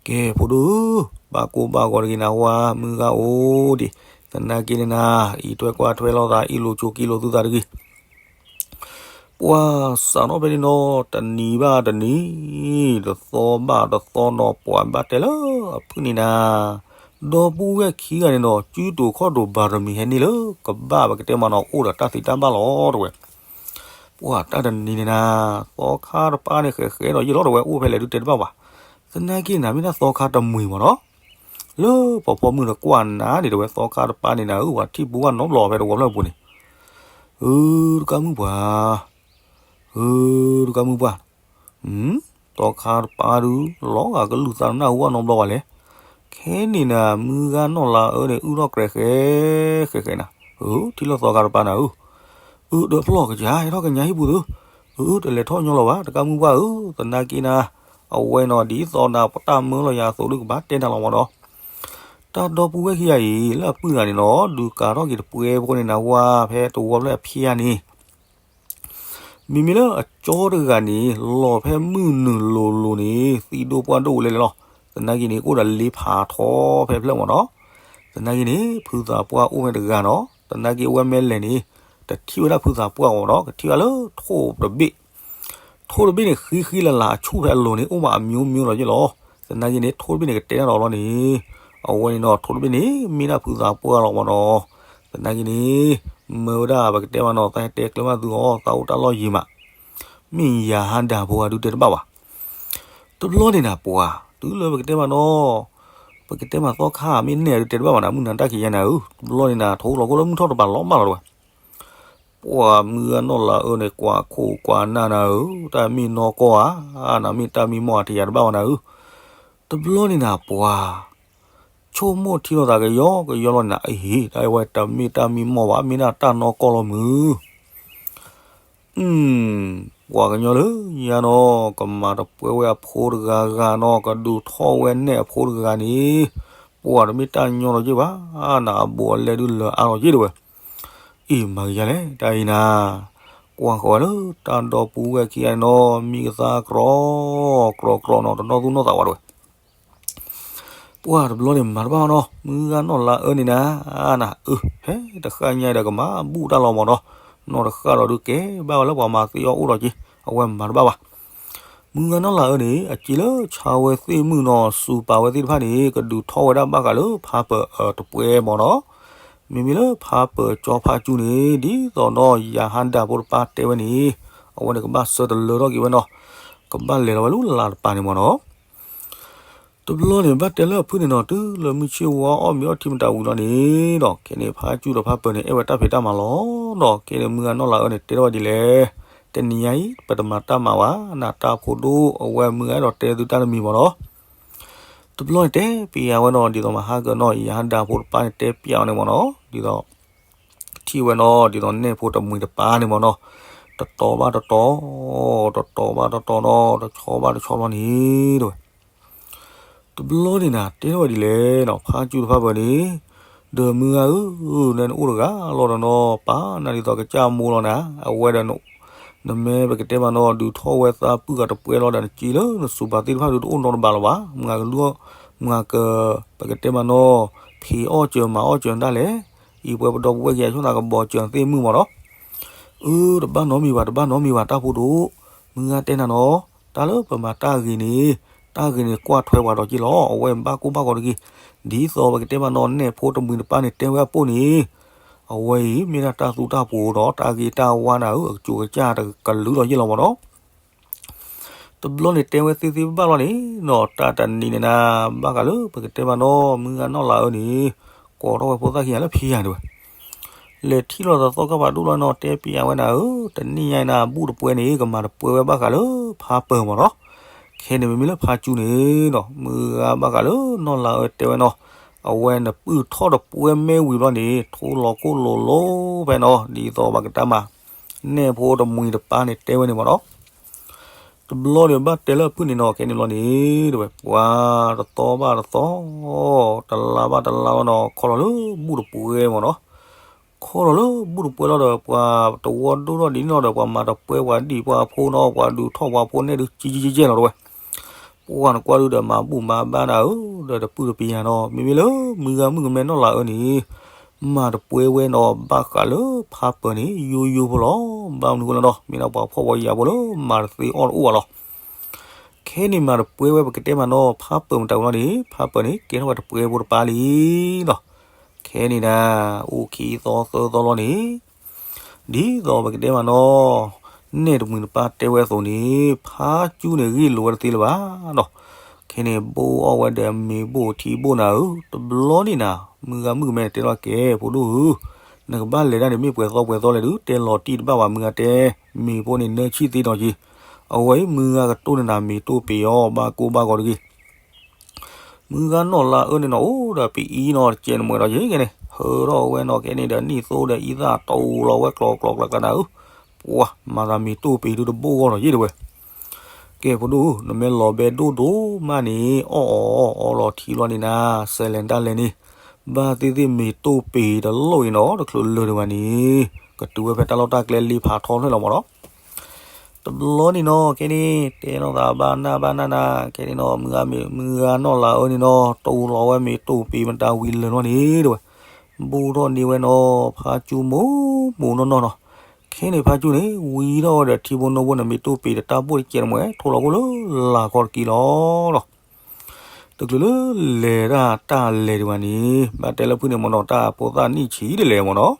ကဲဖိဒိၣ်ဧၢ, ဘၣ်ကိၢ်ဘၣ်ဂီၤတဂ့ၤနၤဝဲ မုၢ်ဂၤအိၣ်ဒံး, သနာ်က့န့ၣ်နၤ အံးထွဲကွၢ်ထွဲလိာ်သး အ့ၣ်လိာ်ဆိးက့လိာ်သုသးတဂ့ၤ. ပှၤစးထီၣ်ဖဲန့ၣ်နီၤ တနံၤဘၣ်တနံၤ, တသီဘၣ်တသီနီၤ ပှၤဘၣ်တဲလၢအဖုၣ်န့ၣ်နၤ, ဒီပုၢ်ဝဲၢ်ခံဂၤန့ၣ်ဒီး စုတူာ်ခီၣ်တူာ်ဘၣ်တမံၤဟဲန့ၢ်လၢကဘၣ်ပကတဲမးနီၤ အိၣ်ဒီးတၢ်သံတၢ်ဘၣ်လီၤတဲဝဲ. ပှၤတၢ်တနံၤန့ၣ်နၤ သီခါတပၤန့ၣ် ဃဲးဃဲးဒီးယ့ၢ်လီၤတဲဝဲ အိၣ်ဖဲလဲၣ်ဒုးတဲတဘၣ်ဘၣ်. သနာ်က့နၤ မ့ၢ်ဒၣ်သီခါတမှံၤမးနီၤ, လၢပှၤဖီမုၢ်ဒီးကွၢ်နၤဒံးတဲဝဲ သီခါတပၤန့ၣ်နၤဧၢ ပှၤထံၣ်ပူၤဘၣ်နီတဘျီဖဲတဝီဖျၢၣ်ပူၤန့ၣ်, အၢ တကးမုၢ်ပှၢ် အၢ တကးမုၢ်ပှၢ်, သီခါတပၤဒုး လီၤဂာ်ကလုၢ်သးနၢ်ဟူဘၣ်နီတဘျီဘၣ်လဲၣ်. ခဲန့ၣ်နၤ မုၢ်ဂၤနီၢ်လၤအၢန့ၣ် အုၣ်ထီၣ်ကြဲးဃဲးဃဲးဃဲးနၤ, အၢ ထံၣ်လိာ်သီခါတပၤနၤဧၢ, အၢ ဒီးဖျီၣ်ကစၢ် ဟဲထီၣ်ကညးဟံၣ်ပူၤသု, အၢ တလဲၤထီၣ်ညီလီၤဘၣ် တကးမုၢ်ပှၢ်ဧၢ, သနာ်က့နၤ အဝဲနီၤ ဒ်သိးနၤ ပတၢ်မၢလီၤယၤအသိးဒုးကဘၣ်တဲနၤလီၤမးနီၤ. တၢ်ဒီပုၢ်ဝဲၢ်ခံဂၤအံၤ လၢအပုၢ်တဂၤန့ၣ်နီၤ ဒုးကၤထီၣ်က့ၤတပှဲၤဖိန့ၣ်နၤဝဲ ဖဲတဝီဖျၢၣ်အဖံးအါန့ၣ် မ့မ့ၢ်လၢအကၠီတဂၤန့ၣ် လီၤဖဲမုၢ်နုာ်လိၤလိၤန့ၣ် သံဒိၣ်ပှၢ်ဒိၣ်လဲၣ်လဲၣ်လီၤ. သနာ်က့န့ၣ် ကအိၣ်ဒီးလ့ဖးထီဖဲဖျၢၣ်မးနီၤ. သနာ်က့န့ၣ် ဖုသးပှၢ်အိၣ်ဖဲတဂၤနီၤ. သနာ်က့အဝဲမ့ၢ်လဲၤန့ၣ် တထံၣ်ဝဲဒၣ်ဖုသးပှၢ်အီၤနီၤ. ကထံၣ်ဝဲလၢထိၣ်တဘ့ၣ် ထိၣ်တဘ့ၣ်န့ၣ် ဃံဃံလၤလၤ အဆူၣ်ဖဲအလိၤန့ၣ် အိၣ်မးအမျိုးမျိုးလီၤယ့ၢ်လီၤ. သနာ်က့န့ၣ် ထိၣ်တဘ့ၣ်န့ၣ် ကတဲတၢ်ဒီးလီၤန့ၣ် အဝဲန့ၣ်နီၤ ထိၣ်တဘ့ၣ်န့ၣ် မ့ၢ်ဒၣ်ဖုသးပှၢ်လီၤမးနီၤ. သနာ်က့န့ၣ် မၢဝဲဒၣ်ပကတဲမးနီၤ သးဟဲတဲကျၢၤဘၣ်သုအီၤ သးအိၣ်တၢ်လီၢ်ယံၤမး မ့ၢ်ယၤဟါဒၣ်ဖိအဒုးတဲတဘၣ်ဘၣ်. တဘျီန့ၣ်နၤပှၤ တုၤလၢပကတဲမးနီၤ ပကတဲမးသီခါမ့ၢ်နဲၣ်အဒုးတဲတဘၣ်ဘၣ်နၤ မုၢ်နၤတၢ်ခံးယါနၤဧၢ. တဘျီန့ၣ်နၤ ထိၣ်လီၤခိၣ်လၢမုၢ်ထီၣ်တပၤလီၤမၢ်လီၤတဲဝဲ. ပှၤမုၢ်ဂၤနီၢ်လၤအၢန့ၣ် ကွၢ်ခိၣ်ကွၢ်နၢ်နၤဧၢ, တၢ်မ့ၢ်နီၢ်ကီၢ်ဧါ, နမ့ၢ်တၢ်မံမီၢ်အထံးယါတဘၣ်ဘၣ်နၤဧၢ. တဘျီန့ၣ်နၤပှၤ ဆိကမိၣ်ထံလီၤသးကယီကယီလီၤန့ၣ်နၤ အဟ့ၣ် တၢ်အဝဲတမ့ၢ်တၢ်မံမီၢ်ဘၣ် မ့ၢ်ဒၣ်တၢ်နီၢ်ကီၢ်လီၤမုၢ် ပှၤကညီလၢညါနီၤ ကမၤတပှဲၤဝဲအဖိတဂၤဂၤနီၤ ကဒုးထီၣ်ဝဲနဲၣ်အဖိတဂၤန့ၣ် ပှၤတမ့ၢ်တၢ်ညီလီၤက့ၢ်ဘၣ်, နအဘူးအလဲဒုးလၢအါလီၤက့ၢ်တဲဝဲ. အံၤမၤကယၤလဲၣ် တၢ်အံၤနၤ ကွၢ်ဃီၤဝဲလၢတၢ်ဒီပုၢ်ဝဲၢ်ခံဂၤန့ၣ်နီၤ မံကသါကြီကြီနီၤ တနီၣ်သူၣ်နီၣ်သးဝဲတဲဝဲ. ပှၤတဘျီန့ၣ်မၤတဘၣ်နီၤ မုၢ်ဂၤနီၢ်လၤအၢန့ၣ်နၤ န အၢ ဖဲတဃၣ်ညါဒီးကမၤဘူၣ်တၢ်လီၤမးနီၤ, နီၢ်တဃၣ်ဒီးဒုးကဲဘၣ်ဝဲလၢပှၤမၤသံအီၣ်အိၣ်ဒီးက့ၤ အဝဲမၤတဘၣ်ဘၣ်. မုၢ်ဂၤနီၢ်လၤအၢန့ၣ် အစ့လၢဆါဝဲသ့ၣ်မုၢ်နီၤ စူၤပာ်ဝဲသ့ၣ်တဖၣ်န့ၣ် ကဒုးထီၣ်ဝဲဒၣ်ဘၣ်ဃးလၢဖးပၢၤအတပှဲၤမးနီၤ, မ့မ့ၢ်လၢဖးပၢၤကၠီဖါကၠူန့ၣ် ဒ်သိးဒီးယၤဟါဒၣ်ဖိတပၤတဲဝဲန့ၣ် အဝဲန့ၣ်ကဘၣ်ဆၢတလၢထီၣ်က့ၤဝဲနီၤ, ကဘၣ်လဲၤလီၤဝဲလၢလါတပၤန့ၣ်မးနီၤ. တဘျီန့ၣ် ဘၣ်တဲလၢအဖုၣ်န့ၣ်နီၤ တုၤလၢမုၢ်ဆ့ၣ်ဝါအီၣ်မ့ၤအီထံမတၤဝံၤလီၤန့ၣ်ဒီး ခဲန့ၣ်ဖါကၠူဒီးဖးပၢၤန့ၣ် အဲၣ်ဝဲတၢ်ဖံးတၢ်မၤလီၤဒီး ခဲန့ၣ်မုၢ်ဂၤနီၢ်လၤအၢန့ၣ် တဲထီၣ်ဝဲဒ်လဲၣ်, တနံၤညါအံၤ ပတမၤတၢ်မၤဘၣ်, နတၢ်ဖိဒိၣ်အဝဲမုၢ်ဂၤအဲၣ်ဒိးတဲသုတၢ်တမံၤမးနီၤ. တဘျီန့ၣ်တဲပျးဝဲနီၤ ဒ်သိးမဟါကၢနီၤ ယဟါဒၣ်ဖိတပၤန့ၣ် တဲပျးအီၤန့ၣ်မးနီၤ, ဒ်သိး ထံၣ်ဝဲနီၤ ဒ်သိးနဲၣ်ဖိတမှံၤတပၤန့ၣ်မးနီၤ, တတီၤဘၣ်တတီၤ, တတီၤဘၣ်တတီၤနီၤ တဆီဘၣ်တဆီလီၤန့ၣ်တဲဝဲ. တဘျီန့ၣ်နၤ တဲထီၣ်ဝဲဒ်လဲၣ်နီၤ ဖါကၠူတဖၣ်ပၢၤန့ၣ်, ဒီးမုၢ်ဂၤဧၢ, နအိၣ်တဂၤလီၤဒီးနီၤ ပာ်နၤဒ်သိးကစၢ်မိၢ်လီၤနၤ, အဝဲဒီး နမ့ၢ်ပကတဲမးနီၤ ဒုးထီၣ်ဝဲသးပုၢ်ဂၤတပှဲၤလီၤဒီးနစ့လၢနစူၤပာ်သ့ၣ်တဖၣ်ဒုးတအိၣ်နီတဘးလၢၤဘၣ်, မုၢ်ဂၤကလူၤ, မုၢ်ဂၤက ပကတဲမးနီၤ ဖံးအီၣ်စၢၤမၤအီၣ်စၢၤဒၣ်လဲာ်, အံၤပှဲၤပဒီပုၢ်ဝဲၢ်က့ၤအဆိသးကဘီစၢၤသ့ၣ်မုၣ်မးနီၤ အၢ တဘၣ်နီတမံၤဘၣ် တဘၣ်နီတမံၤဘၣ် တၢ်ဖိဒိၣ်, မုၢ်ဂၤတဲနၤနီၤ, တၢ်လၢပမၤတၢ်ဂ့ၤန့ၣ်, တၢ်ဂ့ၤန့ၣ်ကွၢ်ထွဲပှၤဒီးက့ၢ်လီၤ, အဝဲဘၣ်ကိၢ်ဘၣ်ဂီၤတဂ့ၤ, ဒ်သိးပကတဲမးနီၤ နဲၣ်ဖိတမှံၤတပၢ်န့ၣ် တဲဝဲအပိၢ်န့ၣ်, အဝဲအံၤမ့ၢ်ဒၣ်တၢ်သူတၢ်ပှီၤဒီး တၢ်ဂ့ၤတၢ်ဝါနၤဧၢ, အကစူၤကစၢ်တကလုာ်လီၤယ့ၢ်လီၤမးနီၤ တဘျီန့ၣ်တဲဝဲသ့သ့ဘၣ်ဘၣ်လီၤန့ၣ်နီၤ, တၢ်တနံၤန့ၣ်နၤ, ဘၣ်ဃးလၢပကတဲမးနီၤ မုၢ်ဂၤနီၢ်လၤအၢန့ၣ်, ကိးထီၣ်ဝဲဖိသၣ်ခံဂၤလၢဖံဂၤဒၣ်ဝဲ, လဲၤထံၣ်လိာ်သးသီခါဖးဒိၣ်လီၤနီၤ တဲပျးဝဲနၤဧၢ, တနံၣ်ညါအံၤနၤ ဘူၣ်တပှဲၤန့ၣ် ကမၤတပှဲၤဝဲဘၣ်ဃးလၢဖါပၢၤမးနီၤ, ခဲန့ၣ်မ့မ့ၢ်လၢဖါကၠူန့ၣ်နီၤ မုၢ်ဂၤဘၣ်ဃးလၢနီၢ်လၤအၢတဲဝဲနီၤ, အဝဲနပုၢ်ထီၣ်တပှဲၤမ့ၢ်ဝံၤဘျီန့ၣ် ထိလီၤခိၣ်လိၤလိၤဖဲနီၤ ဒ်သိးဘၣ်ကတၢ်မၤ နဲၣ်ဖိတမှံၤတပၢ်န့ၣ်တဲဝဲန့ၣ်မးနီၤ တဘျီန့ၣ်ဘၣ်တဲလၢအဖုၣ်န့ၣ်နီၤ ခဲန့ၣ်ဘျီန့ၣ် တဲဝဲ ပှၤတသီဘၣ်တသီ, တလါဘၣ်တလါလီၤနီၤ ခီလီၤလၢဘူၣ်တပှဲၤမးနီၤ, ခီလီၤလၢဘူၣ်တပှဲၤလီၤဒီး ပှၤတဝီဒိၣ်ထီၣ်ဒ်န့ၣ်လီၤဒီး ပှၤမၤတပှဲၤပှၤဒံၣ်ပှၤဖိနီၤ ပှၤဒုးထီၣ်ပှၤဖိနဲၣ်ဒုးကဲကဲကဲကဲလီၤတဲဝဲ, ပှၤနကွၢ်ဒုးဒီးမၤဘူၣ်မၤဘါနၤဧၢ, ဒီးတပုၢ်တပံၤယၤနီၤ မ့မ့ၢ်လၢမုၢ်ဂၤမုၣ်ကမဲနီၢ်လၤအၢန့ၣ် မၤတပှဲၤဝဲနီၤ ဘၣ်ဃးလၢဖါပၢၤန့ၣ် ယိယိဖိလီၤ. ဘၣ်မနုၤဃိလဲၣ်ဒီး မ့ၢ်ဒၣ်ပှၤဖှီၣ်ဖိယာ်ဖိလၢမၤတသ့အီၣ်တအိၣ်ဘၣ်လီၤ. ခဲန့ၣ်မၤတပှဲၤဝဲပကတဲမးနီၤ ဖါပၢၤမတၤဝံၤလီၤန့ၣ် ဖါပၢၤန့ၣ် ကဲထီၣ်ဝဲတပှဲၤဖိတပၢ်လံလီၤ. ခဲန့ၣ်ဒၣ် အိၣ်ခံသီသၢသီလီၤန့ၣ် ဒ်သိးပကတဲမးနီၤ နဲၣ်တမှံၤတပၢ်တဲဝဲအသိးန့ၣ် ဖါကၠူန့ၣ်ဂ့ၢ်လိာ်ဝဲတသ့လၢၤဘၣ်နီၤ. ခဲန့ၣ်ဘိအီၣ်ဝဲဒီးမ့ၤဘိၣ်ထံဘိၣ်နၤဧၢ, တဘျီန့ၣ်နၤ မုၢ်ဂၤမုၣ်ကမဲန့ၣ်တဲလီၤကဲ ဖိဒိၣ်ဧၢ, နကဘၣ်လဲၤဒၣ်န့ၣ်မ့ၢ်ပှဲၤသီပှဲၤသီလဲၣ်ဒုး တဲလီၤတံၢ်တဘၣ်ဘၣ် မုၢ်ဂၤတဲ, မ့ၤဖိန့ၣ်နၢဆံၣ်သ့ဒီးက့ၤ, အဝဲအံၤမုၢ်ဂၤကတိၢ်န့ၢ်နၤမ့ၤတိၢ်ပ့ၤအီၤ ဘၣ်ကိၢ်ဘၣ်ဂီၤတဂ့ၤ မုၢ်ဂၤနီၢ်လၤအၢန့ၣ်နီၤ အိၣ်ဒီးပအံၤနီၤ တကဲးနမှဲဒီးယဲၢ်ကဲန့ၣ် ဟၢထီၣ်ဝဲနီၤ ခဲန့ၣ်ဒီးနံၣ်သိဒီးအံသၣ်တူလီၤဝဲကျီကျီကျီကျီနၤဧၢ, ပှၤမၤသးမ့ၤတိၢ်ပ့ၤဒုးတဘိၣ်ဂီၢ်နီၤယဲၢ်တဲဝဲ, ကဲဖိဒိၣ်ဧၢ နမ့ၢ်လီၤဘဲဒိၣ်ဒိၣ်မးန့ၣ် အီၣ်အီၣ်အီၣ်လီၤထံလီၤန့ၣ်နၤ စဲးလဲၤတၢ်လဲၤန့ၣ် ဘၣ်သ့ၣ်သ့ၣ်မ့ၤတိၢ်ပ့ၤတလိၣ်အံၤနီၤ တချုးလၢာ်ဒံးဘၣ်န့ၣ် ကတုၤဝဲဖဲတၢ်လီၢ်တၢ်ကျဲလ့ဖးထီဖျၢၣ်လီၤမးနီၤ တဘျီန့ၣ်နီၤ ခဲန့ၣ် တဲနီၢ်သးဘၣ်နၢ်ဘၣ်နၢ်နၤ ခဲန့ၣ်နီၤ မုၢ်ဂၤမ့ၢ် မုၢ်ဂၤနီၢ်လၤအၢန့ၣ်နီၤ တူလီၤဝဲမ့ၤတိၢ်ပ့ၤမတၤဝံၤလၢာ်လီၤန့ၣ်တဲဝဲ, ဘူးထီၣ်န့ၢ်ဝဲနီၤ ဖါကၠူမိၢ်မိၢ်နီၢ်နီၢ်နီၤ, ခဲန့ၣ်ဖါကၠူန့ၣ် ဝံထီၣ်ဝဲဒီးထံဘိနိဘိန့ၣ် မ့ၤတိၢ်ပ့ၤဒီးတၢ်ဘိၣ်တကဲးတမှဲ ထိလီၤခိၣ်လၢလာ်ခီတကံလီၤနီၤ တချုးလၢလဲၤတၢ်တၢ်လဲၤဒံးဘၣ်န့ၣ် ဘၣ်တဲလၢဖုၣ်န့ၣ်မ့ၢ်နီၤ တၢ်ဖိသၣ်နံၣ်ဆံးတလဲၤမ့ၢ်နီၤ,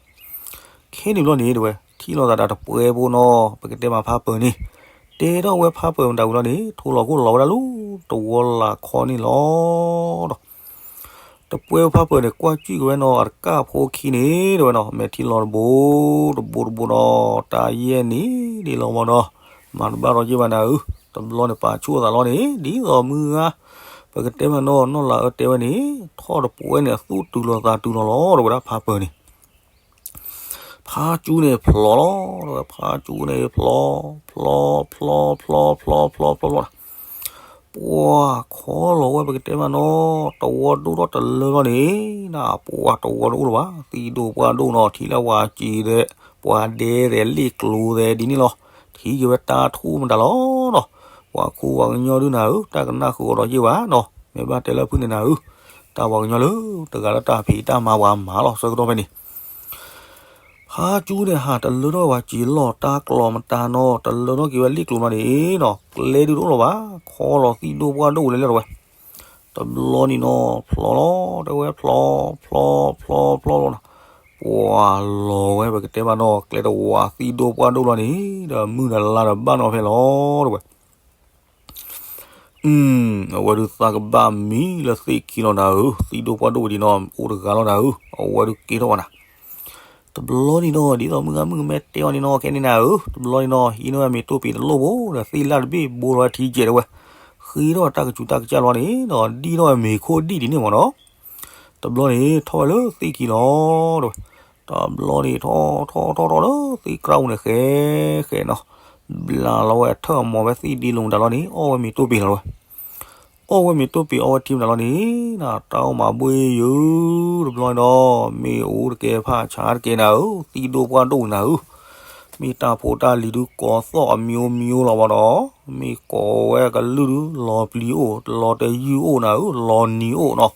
ခဲန့ၣ်ဘျီန့ၣ်တဲဝဲ ထံၣ်လိာ်သးဒီးတပှဲၤဖိနီၤ ပကတဲမးဖါပၢၤန့ၣ်, တဲထီၣ်ဝဲဖါပၢၤမတၤဝံၤလီၤန့ၣ် ထိလီၤခိၣ်လီၤဝဲဒၣ်လၢတဝီလာ်ခီန့ၣ်လီၤဒီး တပှဲၤဖါပၢၤန့ၣ် ကွၢ်စံၣ်က့ၤဝဲနီၤ အတကၢ်ဖိခံန့ၣ် တဲဝဲနီၤ မဲာ်ထံလီၤတဘိ တဘိတဘိနီၤ တၢ်ယဲၢ်နံၤဒ်လီၤမ့ၢ်နီၤ, မၤတဘၣ်ထီၣ်က့ၤဘၣ်နၤဧၢ, တဘျီန့ၣ်ပာ်ဆူၣ်အသးလီၤန့ၣ် ဒ်သိးမုၢ်ဂၤ ပကတဲမးနီၤ နီၢ်လၤအၢတဲဝဲန့ၣ် ထီၣ်တပှဲၤန့ၣ် အသူၣ်တုၤလီၤသးတုၤလီၤလီၤ တဲဝဲဒၣ်ဖါပၢၤန့ၣ် ဖါကၠူန့ၣ်ဖျိးလီၤ, တဲဝဲဖါကၠူန့ၣ်ဖျိး, ဖျိး, ဖျိး, ဖျိး, ဖျိး, ဖျိး, ဖျိး, ပှၤခီလီၤဝဲပကတဲမးနီၤ, တဝီဒိၣ်ထီၣ်တလၢလီၤန့ၣ်, နပှၤတဝီတအိၣ်လၢၤဘၣ်, သံၣ်ဒိၣ်ပှၢ်ဒိၣ်နီၤ, ထံလၢဝၤစံၤသဲး, ပှၤဒဲသဲး, လ့ၣ်ကျိၤသဲးဒ်န့ၣ်လီၤ, ထံၣ်က့ၤဝဲတၢ်ထူၣ်မတၤလီၤနီၤ, ပှၤခိၣ်ပှၤကညီဒုးနၤဧၢ, တၢ်ကနၣ်ဃုာ်အီၤဒီးယ့ၢ်ဘၣ်နီၤ, မ့ၢ်ဘၣ်တဲလၢဖုၣ်န့ၣ်နၤဧၢ, တၢ်ပှၤကညီလၢ တဂၤလၢတၢ်ဖံးတၢ်မၤပှၤမၤလီၤ ဆၢကတီၢ်ဖဲန့ၣ် ဖါကၠူန့ၣ် ဟးတလၢထီၣ်ဝဲစံာ်လီၢ်တၢ်ကျီၤမတၤနီၤ, တလၢထီၣ်က့ၤဝဲလ့ၣ်ကျိၤနီၤန့ၣ်နီၤ, ကျဲဒုးတအိၣ်လၢၤဘၣ်, ခီလီၤသံၣ်ဒိၣ်ပှၢ်ဒိၣ်လဲၤလဲၤလီၤဝဲ, တဘျီန့ၣ်နီၤ ဖျိးလီၤ, တဲဝဲဖျိး, ဖျိး, ဖျိး, ဖျိးလီၤနီၤ, ပှၤလီၤဝဲပကတဲမးနီၤ, ကျဲတဝၤသံၣ်ဒိၣ်ပှၢ်ဒိၣ်လီၤန့ၣ်, ဒီးမုၢ်ဒီးလါဒီးဘၣ်နီၤဖဲလီၤ တဲဝဲ အဝဲဒုးသးကဘၣ်မံလၢသ့ၣ်ခံလီၤနၤဧၢ, သံၣ်ဒိၣ်ပှၢ်ဒိၣ်ဝဲဒ်နီၤ, အိၣ်တဂၤလီၤနၤဧၢ, အဝဲဒုးက့ၤထီၣ်ဝဲနၤ, တဘျီန့ၣ်နီၤ, ဒ်သိးမုၢ်ဂၤမုၢ်ကမဲတဲအီၤန့ၣ်နီၤ, ခဲန့ၣ်နၤဧၢ, တဘျီန့ၣ်နီၤ, ဟံးန့ၢ်ဝဲမ့ၤတိၢ်ပ့ၤတလိၣ်ဖိဒီး သ့ၣ်လၣ်တဘ့ၣ်ဘိလီၤဝဲထံကဲးတဲဝဲ, ဃ့ထီၣ်တၢ်ကစူၤတၢ်ကစၢ်လီၤန့ၣ်နီၤ, ဒံၣ်ထီၣ်ဝဲမ့ၤခိၣ်ဒံၣ်ဒ်န့ၣ်မ့ၢ်နီၤ, တဘျီန့ၣ် ထီၣ်ဝဲလၢသ့ၣ်ခံလီၤ တဲဝဲ, တဘျီန့ၣ် ထီၣ်ထီၣ်ထီၣ်ထီၣ်လၢသ့ၣ်ကြၢ်ပူၤန့ၣ် ဃဲဃဲနီၤ, ဘျးလီၤဝဲအထၢၣ်အမီၤဖဲသ့ၣ်ဒ့လိာ်မတၤလီၤန့ၣ် အီၣ်ဝဲမ့ၤတိၢ်ပ့ၤလီၤဝဲ, ပ အီၣ်ဝဲမ့ၤတိၢ်ပ့ၤအီဝဲထံမနုၤလီၤန့ၣ်, တၢ်အိၣ်မၤဘှ့ၣ်ယုၢ်တဘျီန့ၣ်ဒီး မ့ၢ်အိၣ်တကဲဖးဆါတကဲနၤဧၢ, သံၣ်ဒိၣ်ပှၢ်ဒိၣ်နၤဧၢ, မ့ၢ်တၢ်ဖိတၢ်လံၤဒုးကိးသီၣ်အမံၤမံၤလီၤဘၣ်ဒီး, မ့ၢ်ကိးဝဲကလုၢ်ဒုး လီၤပျံၤအိၣ်, လီၤတယုၢ်အိၣ်နၤဧၢ, လီၤနံၤအိၣ်နီၤ. ဒ်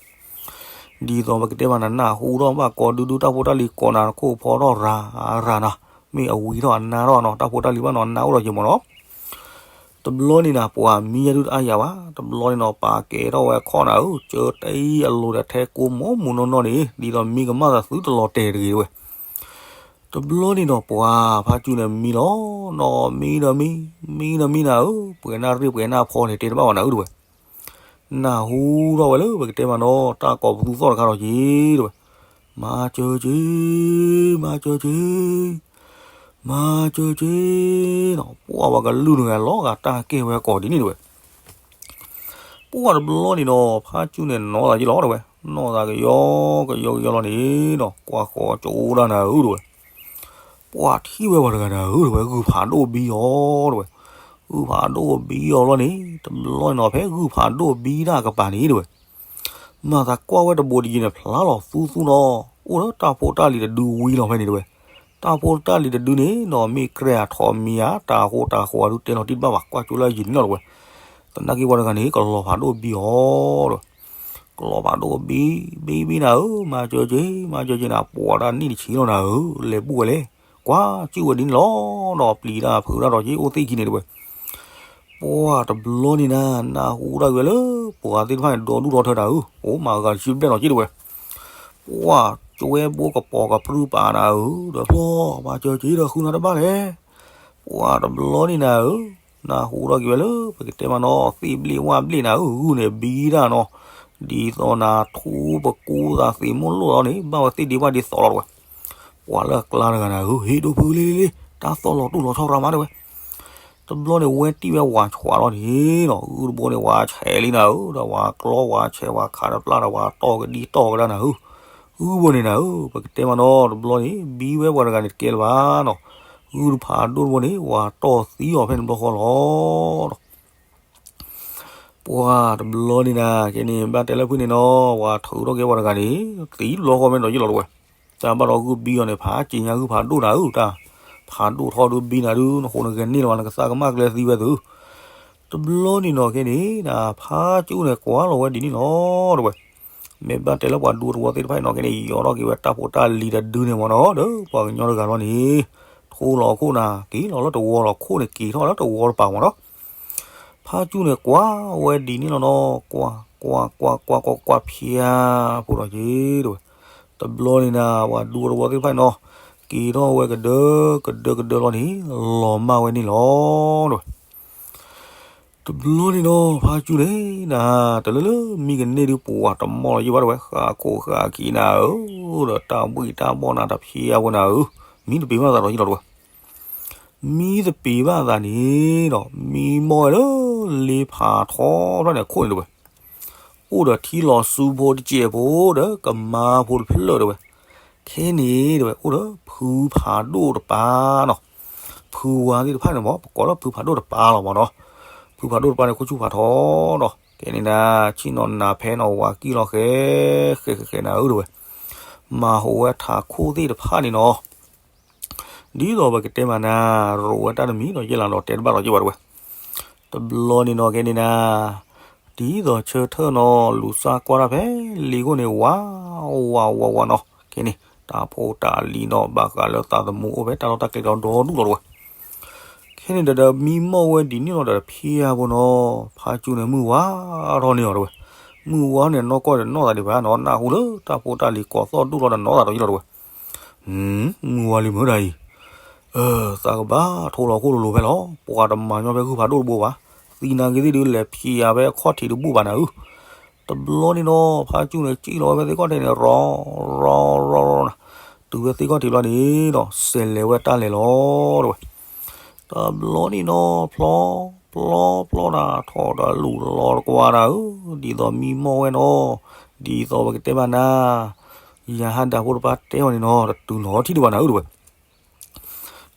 သိးပကတဲမးနၤ နၢ်ဟူထီၣ်ဘၣ်ကိးဒုဒု တၢ်ဖိတၢ်လံၤကိးနၤ နခိၣ်ဖီထီၣ်ရၤရၤနၤ, မ့ၢ်အဝံၤထီၣ်အနါထီၣ်နီၤ, တၢ်ဖိတၢ်လံၤဘၣ်နီၤ အနါအိၣ်ဒီးက့ၤမးနီၤ. တဘျီန့ၣ်နၤ ပှၤမံယဲဒုတအါယၤဘၣ်, တဘျီန့ၣ်နီၤ ပာ်ကဲထီၣ်ဝဲခီၣ်နၤဧၢ, ကၢတအံၤအလိၤဒီးထဲကိးမိၢ်မုၢ်နီၢ်နီၢ်န့ၣ် ဒ်သိးမံကမၣ်သးသုတလီၤတဲာ်တဂ့ၤတဝဲ. တဘျီန့ၣ်နီၤ ပှၤဖါကၠူၣ်န့ၣ်မံလီၤ, နီၤမံဒီးမံ, မံဒီးမံနၤဧၢ, ပှဲၤနၢ်ရ့ၣ်ပှဲၤနၢ်ဖီန့ၣ် တဲတဘၣ်ဘၣ်နၤဧၢတဝဲ. နၢ်ဟူထီၣ်ဝဲလၢပကတဲမးနီၤ တၢ်ကိးပသူသီၣ်တခါဒီးက့ၤတဝဲ, မၤစၢၤက့ၤ, မၤစၢၤက့ၤ, မၤစၢၤက့ၤနီၤ, ပှၢ်ဝဲကလုၢ်နဂၤလီၤဂာ်တၢ်ကဲဝဲကိးဒ်န့ၣ်တဝဲ. ပှၢ်တဘျီန့ၣ်နီၤ ဖါကၠူၣ်န့ၣ်နီၢ်သးယ့ၢ်လီၤတဝဲ, နီၢ်သးကယီကယီကယီလီၤန့ၣ်နီၤ ကွၢ်ဃီကၠိဒၣ်နၤဧၢတဝဲ. ပှၢ်ထံၣ်ဝဲပှၤတဂၤနၤဧၢတဝဲ ဂုၢ်ဖးဒိၣ်ဘံအီၤတဝဲ, ဂုၢ်ဖးဒိၣ်ဘံအီၤလီၤန့ၣ် တဘျီန့ၣ်နီၤ ဖဲဂုၢ်ဖးဒိၣ်ဘံဒၣ်ကပၤန့ၣ်တဝဲ မၤသးကွၢ်ဝဲတဘိးဒ်ယံၤန့ၣ် ဖျါလီၤသူသူနီၤ, အိၣ်လၢတၢ်ဖိတၢ်လံၤတဒုဝံၤလီၤဖဲန့ၣ်တဝဲ. တၢ်ဖိတၢ်လံၤတဒုန့ၣ်နီၤ မ့ၢ်ကြဲအထီးမံၤဧါ တၢ်ဃိတၢ်ဃိးအဒုတဲလီၤတံၢ်တဘၣ်ဘၣ် ကွၢ်ကၠိလၢယံၤန့ၣ်လီၤတဝဲ. သနာ်က့ပှၤတဂၤန့ၣ် ကလီၤဖးဒိၣ်ဘံအီၤဒီး ကလီၤဖးဒိၣ်ဘံ, ဘံဘံနၤဧၢ, မၤစၢၤက့ၤ, မၤစၢၤက့ၤနၤ, ပှၤတၢ်နံၣ်တဆံလီၤနၤဧၢ, လဲၤဘူၣ်ဝဲလဲၣ်, ကွၢ်ကၠူၣ်ဝဲဒ်န့ၣ်လီၤနီၤ, ပျံၤတၢ်ဖုးတၢ်ဒီးက့ၤအိၣ်သ့ၣ်ခံန့ၣ်တဝဲ. ပှၢ်တဘျီန့ၣ်နၤ နၢ်ဟူဒၣ်က့ၤဝဲလၢ ပှၤသ့ၣ်တဖၣ်န့ၣ် ဒီဒူၣ်ဒီထၢနၤဧၢ, အိၣ်မၤဂၤတဆံဘျဲၣ်နီၤက့ၤတဝဲ. ပှၢ်ကၠွဲဘိကပီၤကပြုၢ်ပာ်နၤဧၢ, ဒီးဖျီ မၤစၢၤက့ၤဒီးဃုနၤတဘၣ်လဲၣ်. ပှၢ်တဘျီန့ၣ်နၤဧၢ, နၢ်ဟူထီၣ်က့ၤဝဲလၢ ပကတဲမးနီၤ သ့ၣ်ဘျ့ၣ်ဝၣ်ဘျ့ၣ်နၤဧၢ, ဂုၢ်န့ၣ်ဘံဒၣ်နီၤ, ဒ်သိးနၤထူပကူသးသ့ၣ်မိၢ်လိၣ်လီၤန့ၣ် ဘၣ်ဝဲသ့ၣ်ဒ့ဘၣ်ဒ့သီလီၤတဝဲ. ပှၤလၢအကျါတဂၤနၤဧၢ, ဟ့ၣ်ဒိဖုလံလံလံ, တၢ်သီၣ်လီၤတူၢ်လီၤဆီရၤမးတဝဲ. တဘျီန့ၣ်ဝဲတံၢ်ဝဲဝၤဆှးလီၤန့ၣ်နီၤ, ဂုၢ်တဘိန့ၣ် ဝၤဆဲးလံနၤဧၢ, ဒီးဝၤကျီဝၤဆဲးဝဲခးတပျၢ်ဒီးဝၤတီၢ်ကဒံတီၢ်ကဒါနၤဧၢ. ဂုၢ်ဘိန့ၣ်နၤဧၢ, ပကတဲမးနီၤ တဘျီန့ၣ် ဘံဝဲပှၤတဂၤန့ၣ်တကဲလၢၤဘၣ်နီၤ, ဂုၢ်တဖးဒိၣ်တဘိန့ၣ် ဝၤတီၢ်သံအီၤဖဲန့ၣ်ဘျီဃီလီၤ. ပှၢ်တဘျီန့ၣ်နၤ ကဲန့ၣ် ဘၣ်တဲလၢဖုန့ၣ်နီၤ, ဝၤထုးထီၣ်က့ၤပှၤတဂၤန့ၣ် သံဘျီဃီဖဲန့ၣ်ဒီးယ့ၢ်လီၤတဝဲ. တၢ်ဘၣ်ဒီးဂုၢ်ဘံအီၤန့ၣ် ဖးက့ၤညါဂုၢ်ဖးဒိၣ်နၤဧၢ, တၢ်ဖးဒိၣ်ထီၣ်ဒုးဘံနၤဒုး နဃိးနကဲန့ၢ်လီၤ နကသးကမၣ်ကျဲသံဝဲသု. တဘျီန့ၣ်နီၤ ကဲန့ၣ် ဖါကၠူၣ်န့ၣ် ကွၢ်လီၤဝဲဒ်န့ၣ်လီၤတဝဲ. မ့ၢ်ဘၣ်တဲလၢပှၤဒူသဝီသ့ၣ်တဖၣ်န့ၣ်နီၤ ကဲန့ၣ် ယီၤထီၣ်က့ၤဝဲတၢ်ဖိတၢ်လံၤတဒုန့ၣ်မးနီၤ, ဒီးပှၤကညီတဂၤလီၤန့ၣ် ထိလီၤခိၣ်နၤ က့ၤလီၤလၢတဝီလီၤခိၣ်န့ၣ် က့ၤထီၣ်လၢတဝီတပၤမးနီၤ. ဖါကၠူၣ်န့ၣ်ကွၢ်ဝဲဒ်န့ၣ်လီၤနီၤ, ကွၢ်ကွၢ်ကွၢ်ကွၢ်ကွၢ်ဖၠါဖိဒီးက့ၤတဝဲ. တဘျီန့ၣ်နၤ ပှၤဒူသဝီသ့ၣ်တဖၣ်န့ၣ်နီၤ က့ၤထီၣ်ဝဲကဒၢကဒၢကဒၢလီၤန့ၣ် လီၤမၢ်ဝဲန့ၣ်လီၤတဝဲ. တဘျီန့ၣ်နီၤ ဖါကၠူၣ်န့ၣ်နၤ တလၢလၢမံကန့ၢ်ဒုးပှၤတမီၢ်လီၤယံၢ်ဘၣ်တဝဲ ဃၣ်ခိၣ်ဃၣ်ခံနၤဧၢ, ဒီးတၢ်ဘှံးတၢ်ဘီၣ်နၤတဖျါဝဲနၤဧၢ, မံတပ့ၤဘၣ်သးဒီးယံၢ်လီၤတဝဲ. မံတပ့ၤဘၣ်သးန့ၣ်ဒီး မံမီၢ်ဝဲလၢ လ့ဖးထီဖျၢၣ်န့ၣ်အခိၣ်န့ၣ်တဝဲ. အိၣ်ဒီးထံလီၤစူဖိတစဲးဖိဒီးကမါဖိတဖျၢၣ်တဝဲ. ခဲန့ၣ်တဝဲ အိၣ်ဒီးဖုဖးဒိၣ်တပၤနီၤ. ဖုဝါသ့ၣ်တဖၣ်န့ၣ်မး ပကိးလၢဖုဖးဒိၣ်တပၤလီၤမးနီၤ. ဖုဖးဒိၣ်တပၤန့ၣ် ခိၣ်ဆူၣ်ဖးထီနီၤ. ခဲန့ၣ်နၤ ဆ့ၣ်နီၤနၤဖဲနီၤ ဝၤကံၣ်လီၤဃဲ ဃဲဃဲဃဲနၤဧၢတဝဲ. မၤဟူးဝဲထးခိၣ်သ့ၣ်တဖၣ်န့ၣ်နီၤ. ဒ်သိးပကတဲမးနၤ ရိးဝဲတၢ်တမံၤဒီးယဲၢ်လီၤဒီးတဲတဘၣ်ဒီးယဲၢ်ဝဲတဝဲ. တဘျီန့ၣ်နီၤ ကဲန့ၣ်နၤ ဒ်သိးဆၢထၢၣ်နီၤ လူၤစၢ်ကွၢ်တၢ်ဖဲလံၤခိၣ်န့ၣ် ဝးဝးဝးဝးနီၤ. ခဲန့ၣ် တၢ်ဖိတၢ်လံၤနီၤ ဘၣ်ဃးလၢသးသမူအိၣ်ဖဲတၢ်လီၢ်တၢ်ကျဲဒီးဒီဒူၣ်လီၤတဝဲ. ခဲန့ၣ်ဒီး မံမီၢ်ဝဲဒ်န့ၣ်လီၤဒီးဖဲအပူၤနီၤ ဖါကၠူၣ်န့ၣ် မုၢ်ဝါထီၣ်န့ၢ်အီၤတဝဲ. မုၢ်ဝါန့ၣ် နီၢ်ကီၢ်ဒီးနီၢ်သးဒံးဘၣ်နီၤ နၢ်ဟူလၢတၢ်ဖိတၢ်လံၤကိးသီၣ်ဒိၣ်ထီၣ်ဒီးနီၢ်သးဒီးယံၢ်လီၤတဝဲ. မုၢ်ဝါလံမုၢ်ဒၣ်အံၤ သးကဘၣ်ထိလီၤခိၣ်လိၤလိၤဖဲလီၤ. ပှၤတမၤညီဖဲဂုၢ်ဖးဒိၣ်တဘိဘၣ်. သံနာ်က့သ့ၣ်ဒုး လဲၤဖံးယၤဖဲအခီၣ်ထံးတဘူၣ်ဘၣ်နၤဧၢ. တဘျီန့ၣ်နီၤ ဖါကၠူၣ်န့ၣ် စံၣ်လီၤဝဲဖဲသ့ၣ်ခီၣ်ထံးန့ၣ် ရီၤရီၤရီၤနီၤ. တုၤဝဲသ့ၣ်ခီၣ်ထံးဘျီန့ၣ်နီၤ စဲးလဲၤဝဲတၢ်လဲၤလီၤတဝဲ. တဘျီန့ၣ်နီၤ ဖျီဖျီဖျီတၢ်ထီၣ်ဒီးလူၤလီၤတကွၢ်နၤဧၢ, ဒ်သိးမံမီၢ်ဝဲနီၤ, ဒ်သိးပကတဲဘၣ်နၤ ယဟးဒၣ်ဖိတပၤတဲအီၤန့ၣ်နီၤ တတုၤလီၤထံၣ်ဒံးဘၣ်နၤဧၢတဝဲ.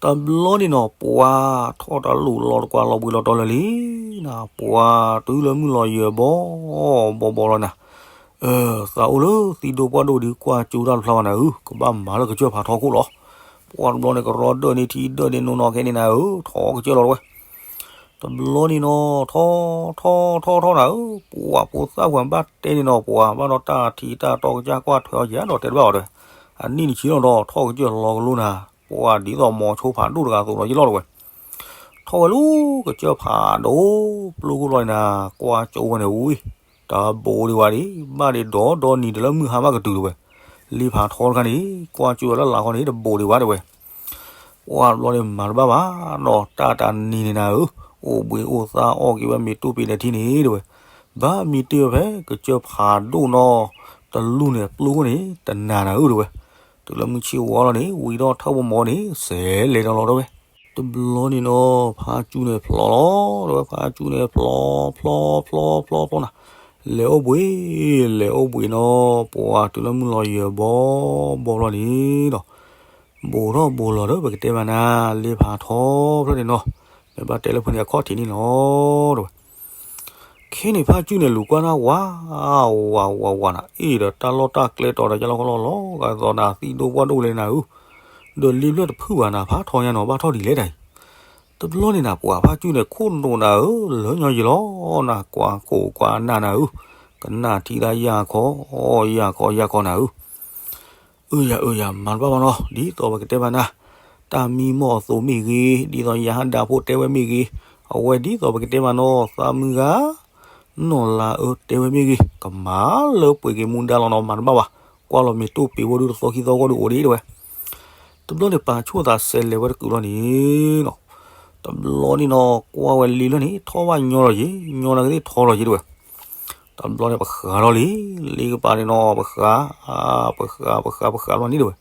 တဘျီန့ၣ်နီၤ ပှၤထီၣ်တၢ်လူၤလီၤတကွၢ်လီၤဘှံးလီၤတီၤလၢာ်လံနၤ, ပှၤတုၤလၢမုၢ်လီၤယၢၤဘီဘီဘီလီၤနၤ, သးအိၣ်လၢသံဒိၣ်ပှၢ်ဒိၣ်ဒီးကွၢ်ကၠိတၢ်တဖျါဘၣ်နၤဧၢ, ကဘၣ်မၤလၢကစၢၢ်ဖးထီခိၣ်လီၤ. ပှၤတဘျီန့ၣ် ကရီဒၢးန့ၢ်ထံဒၢးန့ၢ်နိနီၤခဲန့ၣ်နၤဧၢ, ထီၣ်ကစၢၢ်လီၤတဝဲ. တဘျီန့ၣ်နီၤ ထီၣ်ထီၣ်ထီၣ်ထီၣ်နၤဧၢ, ပှၤဖိသၣ်ပှၢ်ဘၣ်တဲန့ၣ်နီၤ ပှၤဘၣ်ဒီးတၢ်ထံတၢ်တီကစၢ်ကွၢ်ထွဲအီၤယဲဒီးတဲတဘၣ်အီၤဒီး, အနံၣ်နဆံလီၤဒီးထီၣ်ကစၢၢ်လီၤကလိနၤ, ပှၤဒ်သိးမိၤဆိဖးဒိၣ်တဂၤအသိးလီၤယလီၤတဝဲ. ထီၣ်ဝဲလၢကစၢၢ်ဖးဒိၣ်ပျိခိၣ်လီၤန့ၣ်နၤ, ကွၢ်ကၠိဝဲန့ၣ်ဝံၤ, တဘိးဒံးဝဲဒံး, ဘၣ်ဒံးဒီးဒီနံၤတလၢမုၢ်ဟါဘၣ်ကတုၤတဝဲ. လ့ဖးထီတခါန့ၣ် ကွၢ်ကၠိဝဲလၢလာ်ခီန့ၣ် တဘိးဒံးဝဲတဝဲ. ပှၤတဘျီန့ၣ်မၤတဘၣ်ဘၣ်နီၤ, တၢ်တနံၤန့ၣ်နၤဧၢ, အိၣ်ဘှံးအိၣ်သါအီၣ်က့ၤဝဲမ့ၤတိၢ်ပ့ၤန့ၣ်ထံန့ၣ်တဝဲ, ဘၣ်မ့ၢ်တ့ၢ်ဝဲဖဲကစၢၢ်ဖးဒိၣ်နီၤ, တလူၢ်န့ၣ်ပျိခိၣ်န့ၣ် တနၤနၤဧၢတဝဲ. တုၤလၢမုၢ်ဆ့ၣ်ဝါလီၤန့ၣ် ဝံၤဒီးထၢၣ်ဖိမီၤန့ၣ် စဲးလဲၤဒီးလီၤတဝဲ. တဘျီန့ၣ်နီၤ ဖါကၠူန့ၣ်ဖျိးလီၤတဝဲ, ဖါကၠူန့ၣ်ဖျိးဖျိးဖျိးဖျိးဖျိးနၤ, လဲၤအိၣ်ဘှံး လဲၤအိၣ်ဘှံးနီၤ, ပှၤတုၤလၢမုၢ်လီၤယၢၤဘီဘီလီၤန့ၣ်ဒီး ဘိးထီၣ်ဘိးလီၤဒီး ပကတဲဘၣ်နၤ လ့ဖးထီဖျၢၣ်န့ၣ်နီၤ, မ့ၢ်ဘၣ်တဲလၢဖိန့ၣ်အခီၣ်ထံးန့ၣ်လီၤတဝဲ. ခဲန့ၣ်ဖါကၠူန့ၣ်လူၤကွၢ်နၤဝး, ဝးဝးဝးနၤ, အ့ၣ်ဒီးတၢ်လီၢ်တၢ်ကျဲတီၤဒီးယလီၢ်ကလီၢ်လီၤ, ကသီနၤသံဒိၣ်ပှၢ်ဒိၣ်လဲၣ်နၤဧၢ, ဒီးလ့ဖျၢၣ်တဖုဘၣ်နၤ ဖးထီညါနီၤ ဘၣ်ထီၣ်ဒ်လဲၣ်တၢ်အံၤ. တဘျီန့ၣ်နၤ ပှၤဖါကၠူန့ၣ်ခိၣ်နူာ်နၤဧၢ, လၢညီယံၤလီၤနၤ, ကွၢ်ခိၣ်ကွၢ်နၢ်နၤဧၢ, ကနၣ်ထံသးယၢ်ခီ, ယၢ်ခီယၢ်ခီနၤဧၢ. အၢယၤအၢယၤ မၤတဘၣ်ဘၣ်နီၤ, ဒ်သိးပကတဲဘၣ်နၤ, တၢ်မံမီၢ်အသိးမ့ၢ်ဂ့ၤ, ဒ်သိးယဟးဒၣ်ဖိတဲဝဲမ့ၢ်ဂ့ၤ, အဝဲဒ်သိးပကတဲဘၣ်နီၤ သးမုၢ်ဂၤ နီၢ်လါအၢတဲဝဲမ့ၢ်ဂ့ၤ, ကမၤလၢပှ့ၤက့ၤမူဒါလီၤနီၤ မၤတဘၣ်ဘၣ်, ကွၢ်လီၤမ့ၤတိၢ်ပ့ၤဝဲဒုးတသီခံသီဂီၢ်ဒုးအိၣ်ဒံးတဝဲ. တဘျီန့ၣ်ပာ်ဆိၣ်သးစဲးလဲၤဝဲတကုာ်လီၤန့ၣ်နီၤ, တဘျီန့ၣ်နီၤ ကွၢ်ဝဲလ့ဖျၢၣ်န့ၣ် ထီၣ်ဘၣ်ညီလီၤယံၤ, ညီလီၤကသ့ၣ်ထီလီၤယံၤတဝဲ. တဘျီန့ၣ်ပဃးလီၤလံ, လ့ကပၤန့ၣ်နီၤ ပဃး, ပဃး ပဃး ပဃးလီၤန့ၣ်တဝဲ.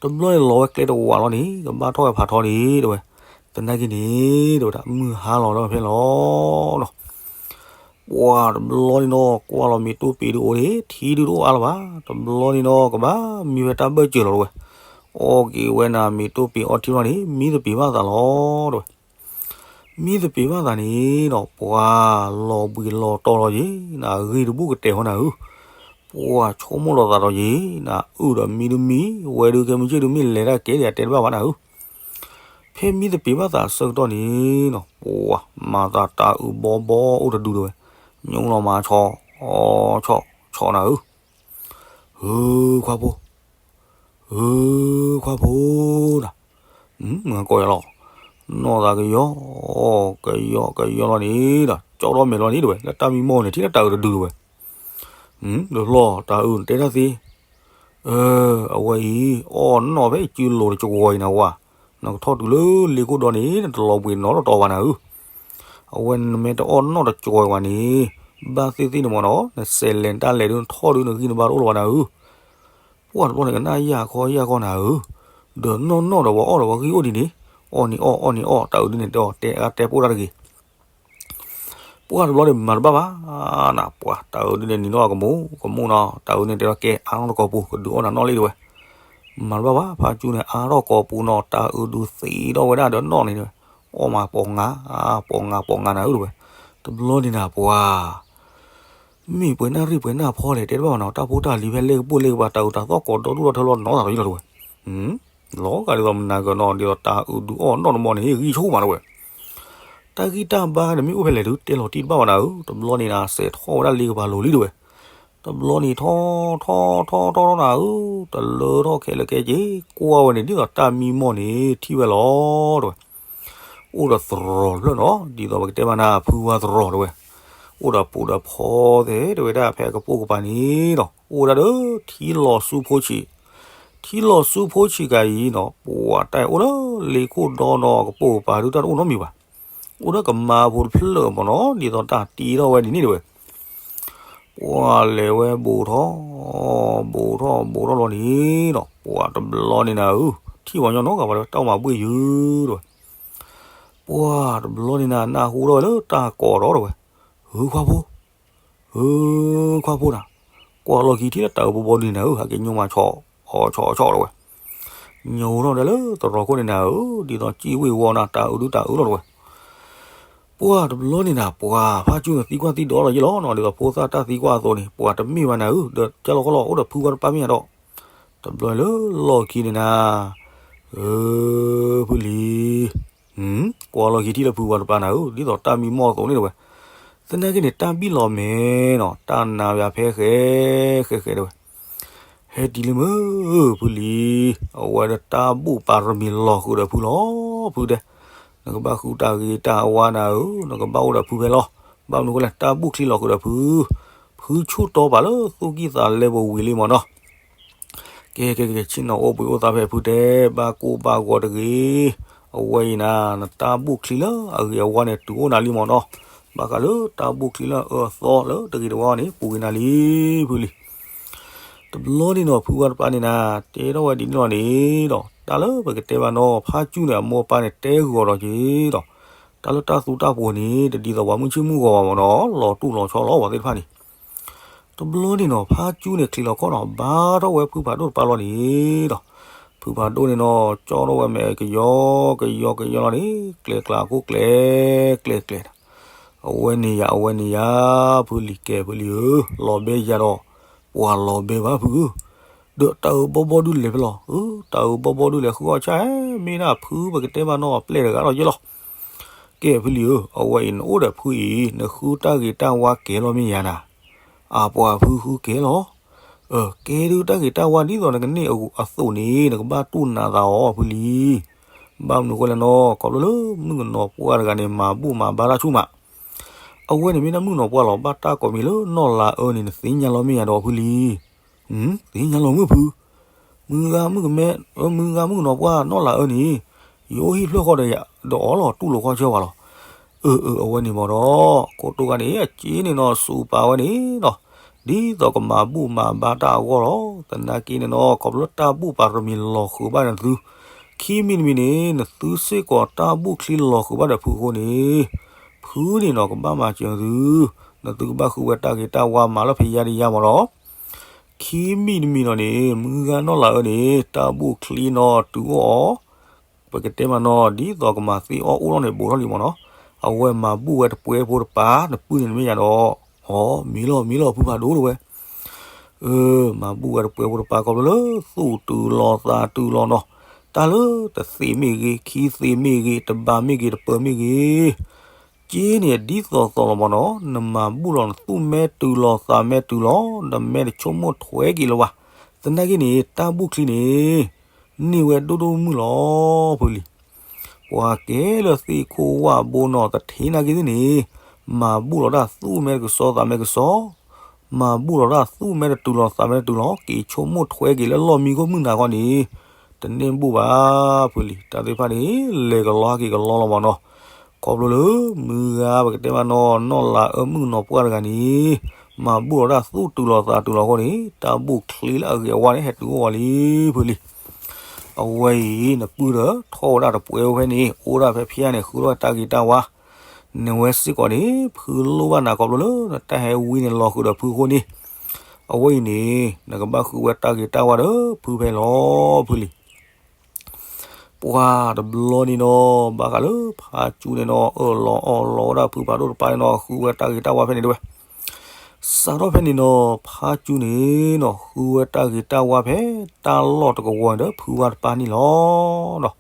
တဘျီန့ၣ်လီၤဝဲကျဲတဝးလီၤန့ၣ် ကဘၣ်ထီၣ်ဝဲဖးထီန့ၣ်တဝဲ. သနာ်က့န့ၣ် တဝဲဒၣ်မုၢ်ဟါလီၤဒီးဖဲလီၤနီၤ. ပှၤတဘျီန့ၣ်နီၤ ကွၢ်လီၤမ့ၤတိၢ်ပ့ၤဒုးအိၣ်န့ၣ် ထံဒုးတအိၣ်အါလၢၤဘၣ်, တဘျီန့ၣ်နီၤ ကဘၣ်မံဖဲတၢ်ဘၢၣ်စၢၤလီၤတဝဲ. အီၣ်က့ၤဝဲနၤမ့ၤတိၢ်ပ့ၤအီထံလီၤန့ၣ် မံသပ့ၤဘၣ်သးလီၤတဝဲ. မံသပ့ၤဘၣ်သးန့ၣ်နီၤ ပှၤလီၤဘှံးလီၤတီၤလီၤယံၤ, နဂ့ၢ်တဘူၣ်ကတဲာ်ဃီနၤဧၢ, ပှၤဆိကမိၣ်လီၤသးဒီးယံၤ, နအုၣ်ဒီးမံတမံၤ, ဝဲဒုးခဲမုၢ်ဆ့ၣ်ဒုးမ့ၢ်လဲၤတၢ်ကဲဒံး အတဲတဘၣ်ဘၣ်နၤဧၢ. ဖဲမံသပ့ၤဘၣ်သးအဆၢကတီၢ်န့ၣ်နီၤ ပှၤမၤသးတၢ်အုၣ်ဘီဘီအိၣ်တဒုတဝဲ, ညိလီၤမၤဆီ, ဆီ, ဆီနၤဧၢ. ဧၢ, ခွါဖိ, ဧၢ, ခွါဖိနၤ, မုၢ်ကိးယၤလီၤ, နီၢ်သးကယီ, ကယီ, ကယီလီၤန့ၣ်ဒီး ကၠီထီၣ်မဲာ်လီၤန့ၣ်တဝဲ, လၢတၢ်မံမီၢ်န့ၣ် ထံၣ်လၢတၢ်အုၣ်တဒုတဝဲ. တလီၢ် တၢ်အုၣ်နတဲတၢ်သ့, အဝဲအံၤ အီၣ်နီၣ်ဖဲစုလိၤတကဝီၤအံၤနဝၤ, နကထီၣ်တုၤလၢလ့ခိၣ်ဒီန့ၣ် နတလီၤဘှံးနီတတီၤဘၣ်နၤဧၢ. အဝဲနမ့ၢ်တအီၣ်နီၣ်တကဝီၤဘၣ်န့ၣ် ဘၣ်သ့ၣ်သ့ၣ်န့ၣ်မ့ၢ်နီၤ နစဲးလဲၤတၢ်လဲၤဒုး နထီၣ်ဒုး နဂံၢ်နဘါတအိၣ်လၢၤဘၣ်နၤဧၢ. ပှၤတဘျီန့ၣ် ကနၣ်ယၢ်ခီယၢ်ခီနၤဧၢ, ဒီးနီၣ်နီၣ်ဒီးပှၤအီၣ်ဒီးပှၤဂံၢ်အိၣ်ဒ်န့ၣ်, အီၣ်န့ၣ်အီၣ် အီၣ်န့ၣ်အီၣ် တၢ်အုၣ်ဒုးန့ၣ်တဲအီၤ တဲအါတဲပိၢ်တၢ်တဂ့ၤ. ပှၤတဘျီန့ၣ်မၤတဘၣ်ဘၣ်နၤ, ပှၤတၢ်အုၣ်ဒုးန့ၣ်နံၤနီၣ်အကမူးကမူးနီၤ, တၢ်အုၣ်န့ၣ်တဲဒီး ကဲအါထီၣ်တကိာ်ပူၤ ကဒုးအီၣ်နၤနီၣ်လံတဝဲ. မၤတဘၣ်ဘၣ် ဖါကၠူန့ၣ် အါထီၣ်ကိာ်ပူၤနီၤ တၢ်အုၣ်ဒုးသံးထီၣ်ဝဲဒၣ်ဒီးနီၣ်န့ၣ်တဝဲ, အီၣ်မးပိာ်ငါ, ပိာ်ငါပိာ်ငါနၤဧၢတဝဲ. တဘျီန့ၣ်နၤပှၤ မ့ၢ်ပှဲၤနၢ်ရံၣ်ပှဲၤနၢ်ဖီလဲၣ် တဲတဘၣ်ဘၣ်နီၤ, တၢ်ဖိတၢ်လံၤဖဲလ့ကပိၢ်လ့ကပၤ တၢ်အုၣ်တၢ်သီၣ်ကိးဒီဒူၣ်ဒီထၢလီၤနီၤသးလီၤယလီၤတဝဲ. လီၤဂာ်ဒ်သိးမနၤကနီၤ ဒ်သိးတၢ်အုၣ်ဒုးအီၣ်နီၣ်တမီၢ်န့ၣ် ဂံၢ်ဆိမးတဝဲ. တၢ်ဂံၢ်တၢ်ဘါန့ၣ်မ့ၢ်အိၣ်ဖဲလဲၣ်ဒုး တဲလီၤတံၢ်တဘၣ်ဘၣ်နၤဧၢ, တဘျီန့ၣ်နၤ စဲးထီၣ်ဝဲဒၣ်လ့ကပၤလိၤလံတဝဲ. တဘျီန့ၣ်ထီၣ်ထီၣ်ထီၣ်ထီၣ်ထီၣ်နၤဧၢ, တလၢထီၣ်ခဲလၢာ်ခဲဆ့ ကွၢ်ဝဲန့ၣ် ဒ်သိးတၢ်မံမီၢ်န့ၣ် ထံၣ်ဝဲလီၤတဝဲ. အိၣ်ဒီးသရိာ်တဖျၢၣ်နီၤ, ဒ်သိးပကတဲဘၣ်နၤ ဖုဝါသရိာ်တဝဲ. အိၣ်ဒီးပူၤဒီးဖီသဲးတဝဲဒၣ်ဖဲအကပိာ်ကပၤန့ၣ်နီၤ, အိၣ်ဝဲဒၣ်ဒီးထံလီၤဆူဖိဆံး, ထံလီၤဆူဖိဆံးကၤအံၤနီၤ ပှၤတၢ်အိၣ်လၢလ့ခိၣ်ဒီနီၤ အကပိာ်ကပၤဒုးတၢ်တအိၣ်နီတမံၤဘၣ်. အိၣ်ဒီးကမါဖိတဖျၢၣ်မ့ၢ်နီၤ ဒ်သိးတၢ်တ့ထီၣ်ဝဲဒ်န့ၣ်တဝဲ. ပှၤလဲၤဝဲဘူးထီၣ်, ဘူးထီၣ်ဘူးထီၣ်လီၤန့ၣ်နီၤ ပှၤတဘျီန့ၣ်နၤဧၢ, ထံၣ်ပှၤညီနီတဂၤဘၣ်တဝဲ တၢ်အိၣ်မၤဘှ့ၣ်ယုၤတဝဲ. ပှၤတဘျီန့ၣ်နၤ နၢ်ဟူထီၣ်ဝဲလၢတၢ်ကိးထီၣ်တဝဲ, ဧၢခွါဖိ, ဧၢခွါဖိနၤ, ကွၢ်လီၢ်ခံထံၣ်လၢတၢ်အုၣ်ဘီဘီဒုးန့ၣ်နၤဧၢ, ဟဲက့ၤညိမးဆီ, ဆီဆီတဝဲ. ညိထီၣ်ဒၣ်လၢသရိာ်ခိၣ်န့ၣ်နၤဧၢ, ဒ်သိးစံၣ်ဝ့ၢ်ဝီနၤ တၢ်အုးဒုတၢ်အုးလီၤတဝဲ. ပှၢ်တဘျီန့ၣ်နၤ ပှၤဖါကၠူန့ၣ်သံကွၢ်သံဒိးလီၤယ့ၢ်လီၤနီၤ, ဒ်သိးဖိသၣ်တၢ်သံကွၢ်အသိးန့ၣ် ပှၤတမ့ၢ်ဘၣ်နၤဧၢ, ဒီးကၢ်လီၤခီလီၤ အိၣ်ဒီးဖုဝါတပၢ်မ့ၢ်ဧါဒီး, တဘျီလၢလီၢ်ခံန့ၣ်နၤ ဧၢ, ဖုလံၤ, ကွၢ်လီၢ်ခံထံၣ်လၢဖုဝါတပၢ်နၤဧၢ, ဒ်သိးတၢ်မံမီၢ်အသိးန့ၣ်တဝဲ. သနာ်က့န့ၣ် တၢ်ဘံၣ်လီၤမဲာ်နီၤ, တၢ်နါဘၣ်ဖဲဃဲဃဲဃဲတဝဲ. ဟဲတံၤလံမ့ၢ် ဖုလံၤ, အဝဲဒီးတၢ်ဘူၣ်ပာ်ရမံၤလီၤဃုာ်ဒီးဖုလီၤ, ဖုတဲ, နကဘၣ်ဃုတၢ်ဂ့ၤတၢ်ဝါနၤဧၢ, နကဘၣ်အိၣ်ဒီးဖုဖဲလီၤ. ဘၣ်မနုၤဃိလဲၣ် တၢ်ဘူၣ်ချံလီၤဃုာ်ဒီးဖု, ဖုဆူၣ်တီပာ်လၢသူၣ်ကံၢ်သးလဲပူၤဝံၤလံမ့ၢ်နီၤ. ကဲကဲကဲ ဆ့ၣ်နီၤအိၣ်ဘှံးအိၣ်သါဖဲဖုတဲ ဘၣ်ကိၢ်ဘၣ်ဂီၤတဂ့ၤ. အဝဲအံၤနၤ နတၢ်ဘူၣ်ချံလၢအဂ့ၤအဝါန့ၣ် တုၤအိၣ်နၤလံမ့ၢ်နီၤ. ဘၣ်ဃးလၢတၢ်ဘူၣ်ချံလၢအအၢအသီလၢတဂ့ၤတဝါန့ၣ် ပူၤကွံာ်နၤလံ ဖုလံၤ. တဘျီန့ၣ်နီၤ ဖုဝါတပၢ်န့ၣ်နၤ တဲထီၣ်ဝဲဒ်န့ၣ်လီၤန့ၣ်ဒီး တၢ်လၢပကတဲဘၣ်နီၤ ဖါကၠူန့ၣ် အမိၢ်အပၢ်န့ၣ် တဲဂီၤဒီးက့ၤဒီး တၢ်လၢတၢ်သူတၢ်ပှီၤန့ၣ် တဒ်သိးပှၤမုၢ်ဆ့ၣ်မုၢ်ဂီၤဘၣ်မ့ၢ်နီၤ, လီၤတူၢ်လီၤဆီလီၤ ပှၤသ့ၣ်တဖၣ်န့ၣ်. တဘျီန့ၣ်နီၤ ဖါကၠူန့ၣ် ချံးလီၤခီၣ်နီၤ ဘါထီၣ်ဝဲဖုဖးဒိၣ်တပၢ်လီၤန့ၣ်ဒီး ဖုဖးဒိၣ်န့ၣ်နီၤ ကၠီထီၣ်ဝဲမဲာ်ကယီကယီကယီလီၤန့ၣ် ကျဲကျးကိၢ်ကျဲ ကျဲကျဲန့ၣ် အဝဲန့ၣ်ယၤ အဝဲန့ၣ်ယၤ ဖုလံၤကဲ ဖုလံၤဧၢ, လီၤဘဲယၤဒီး ပှၤလီၤဘဲဘၣ်ဖုဧၢ, ဒီးတၢ်အၢဘီဘီဒုလဲၤဖဲလီၤ, အၢ တၢ်အၢဘီဘီဒုလဲၤဃုအီၣ်ဆၣ်, မ့ၢ်ဒၣ်ဖုပကတဲဘၣ်နီၤ ပျဲၢ်တဂၤလီၤယဲလီၤ. ကဲ ဖုလံၤဧၢ, အဝဲအံၤနအိၣ်ဒီးဖုအံၤ နဃုတၢ်ဂ့ၤတၢ်ဝါကဲလီၤမ့ၢ်ယၤနၤ, အပှၤဖုဃုကဲလီၤ. အၢ ကဲဒုတၢ်ဂ့ၤတၢ်ဝါဒ်သိးနကန့ၢ်အသိးန့ၣ် နကဘၣ်တူၢ်နးသးအီၤဖုလံၤ. ဘၣ်မနုၤဃိလဲၣ်နီၤ ခီဖျိလၢမုၣ်ကနီၤပှၢ်တဂၤန့ၣ် မၤဘူၣ်မၤဘါတၢ်ဆူၣ်မး, အဝဲန့ၣ်မ့ၢ်ဒၣ်မုၣ်ကနီၤပှၢ်လီၤ ဘၣ်တၢ်ကိးမံၤလၢနီၢ်လၤအၢန့ၣ် နသ့ၣ်ညါလီၤမ့ၢ်ယၤဒီးဖုလံၤ. သ့ၣ်ညါလီၤမုၢ်ဖု, မုၢ်ဂၤမုၣ်ကမဲ, မုၢ်ဂၤမုၣ်ကနီၤပှၢ်နီၢ်လၤအၢန့ၣ်, ယအိၣ်ဟံၣ်ဖျၢၣ်ဃီဒီးယၤဒီးအီၤလီၤ တူၢ်လိာ်ခီဆၢပှၤလီၤ. အၢ အၢ အဝဲန့ၣ်မ့ၢ်ဒီး ခိၣ်တိၢ်ဂၤန့ၣ် အစ့န့ၣ်နီၤ စူးပာ်ဝဲန့ၣ်နီၤ, ဒ်သိးကမၤဘူၣ်မၤဘါတၢ်အဂီၢ်လီၤ. သနာ်က့န့ၣ်နီၤ ခီဖျိလၢတၢ်ဘူၣ်ပာ်ရမံၤလီၤဃုာ်ဘၣ်န့ၣ်သု, ခံမံၤတမံၤန့ၣ် နသုစ့ၢ်ကီးတၢ်ဘူၣ်ချံလီၤဃုာ်ဘၣ်ဒီးဖုအဃိန့ၣ်, ဖုန့ၣ်နီၤ ကဘၣ်မၤစၢၤသု, နသုကဘၣ်ဃုဝဲတၢ်ဂ့ၤတၢ်ဝါမၤလၢဖဲယါဒီးယါမ့ၢ်ဒီး ခံမံၤတမံၤနီၤန့ၣ် မုၢ်ဂၤနီၢ်လၤအၢန့ၣ် တၢ်ဘူၣ်ချံနီၤတုၤအိၣ်အီၤ, ပကတဲမ့ၢ်နီၤ ဒ်သိးကမၤသ့အီၣ်အိၣ်ထီၣ်န့ၣ် ဘူးထီၣ်လံမ့ၢ်နီၤ, အဝဲမၤဘူၣ်ဝဲတပှဲဖိတပၤ နပုၢ်န့ၣ်နမ့ၢ်ယၤဒီး, အီ မ့ၢ်လီၤမ့ၢ်လီၤဖုဖးဒိၣ်တဝဲ အၢ မၤဘူၣ်ဝဲတပှဲဖိတပၤ ခီဖျိလၢသူၣ်တုၤလီၤသးတုၤလီၤနီၤ, တၢ်လၢတသ့ၣ်မ့ၢ်ဂ့ၤ ခံသ့ၣ်မ့ၢ်ဂ့ၤ တဘးမ့ၢ်ဂ့ၤ တပၢၤမ့ၢ်ဂ့ၤ က့န့ၣ် ဒ်သိးသိးလီၤမ့ၢ်နီၤ, နမၤဘူၣ်လီၤနသူၣ်မဲတုၤလီၤသးမဲတုၤလီၤ, နမဲာ်တဆိကမိၣ်ထွဲက့ၤလၢၤဘၣ်. သနာ်က့န့ၣ် တၢ်ဘူၣ်ချံန့ၣ် န့ၢ်ဝဲဒိၣ်ဒိၣ်မုၢ်လီၤ ဖုလံၤ. ပှၤကဲလၢသ့ၣ်ခိၣ်ဝၣ်ဘိနီၤ တထံၣ်နာ်က့သ့ၣ်န့ၣ်, မၤဘူၣ်လီၤတၢ်သူၣ်မဲတကစီသးမဲတကစီ, မၤဘူၣ်လီၤတၢ်သူၣ်မဲတတုၤလီၤသးမဲတတုၤလီၤ က့ၤဆိကမိၣ်ထွဲက့ၤလၢလီၢ်မံခိၣ်မုၢ်နၤခီန့ၣ်, တန့ၢ်ဘူၣ်ဘၣ် ဖုလံၤ. တၢ်သ့ၣ်တဖၣ်န့ၣ် လဲၤကလီဟဲက့ၤကလီလီၤမ့ၢ်နီၤ. ခီဖျိလၢ မုၢ်ဂၤပကတဲမ့ၢ်နီၤ နီၢ်လၤအၢမုၣ်ကနီၤပှၢ်တဂၤန့ၣ်, မၤဘူၣ်လီၤတၢ်သူၣ်တုၤလီၤသးတုၤလီၤအဃိန့ၣ် တၢ်ဘူၣ်ချံလၢအဂ့ၤအဝါန့ၣ် ဟဲတုၤအိၣ်ဝဲလံ ဖုလံၤ. အဝဲအံၤ နပုၢ်ဒီးထီၣ်ဝဲဒၣ်တပှဲဖဲန့ၣ် အိၣ်ဒၣ်ဖဲဖဲန့ၣ် ဃုထီၣ်ဝဲတၢ်ဂ့ၤတၢ်ဝါ, နဝဲစ့ၢ်ကီးန့ၣ် ဖုလိၣ်ဘၣ်နၤခီဖျိလၢ နတၢ်ဟဲဝံန့ၣ်လီၤဃုာ်ဒီးဖုအဃိန့ၣ်, အဝဲအံၤန့ၣ် နကဘၣ်ဃုဝဲတၢ်ဂ့ၤတၢ်ဝါဒီးဖုဖဲလီၤ ဖုလံၤ. ပှၢ်တဘျီန့ၣ်နီၤ ဘၣ်ဃးလၢဖါကၠူန့ၣ်နီၤ အၢၣ်လီၤအီလီၤဝဲဒၣ်ဖုဖးဒိၣ်တပၤန့ၣ်နီၤ ဃုဝဲတၢ်ဂ့ၤတၢ်ဝါဖဲန့ၣ်တဝဲ. စးထီၣ်ဖဲန့ၣ်နီၤ ဖါကၠူန့ၣ်နီၤ ဃုဝဲတၢ်ဂ့ၤတၢ်ဝါဖဲ တၢ်လီၢ်တကဝီၤဒီးဖုဝါတပၤန့ၣ်လီၤ.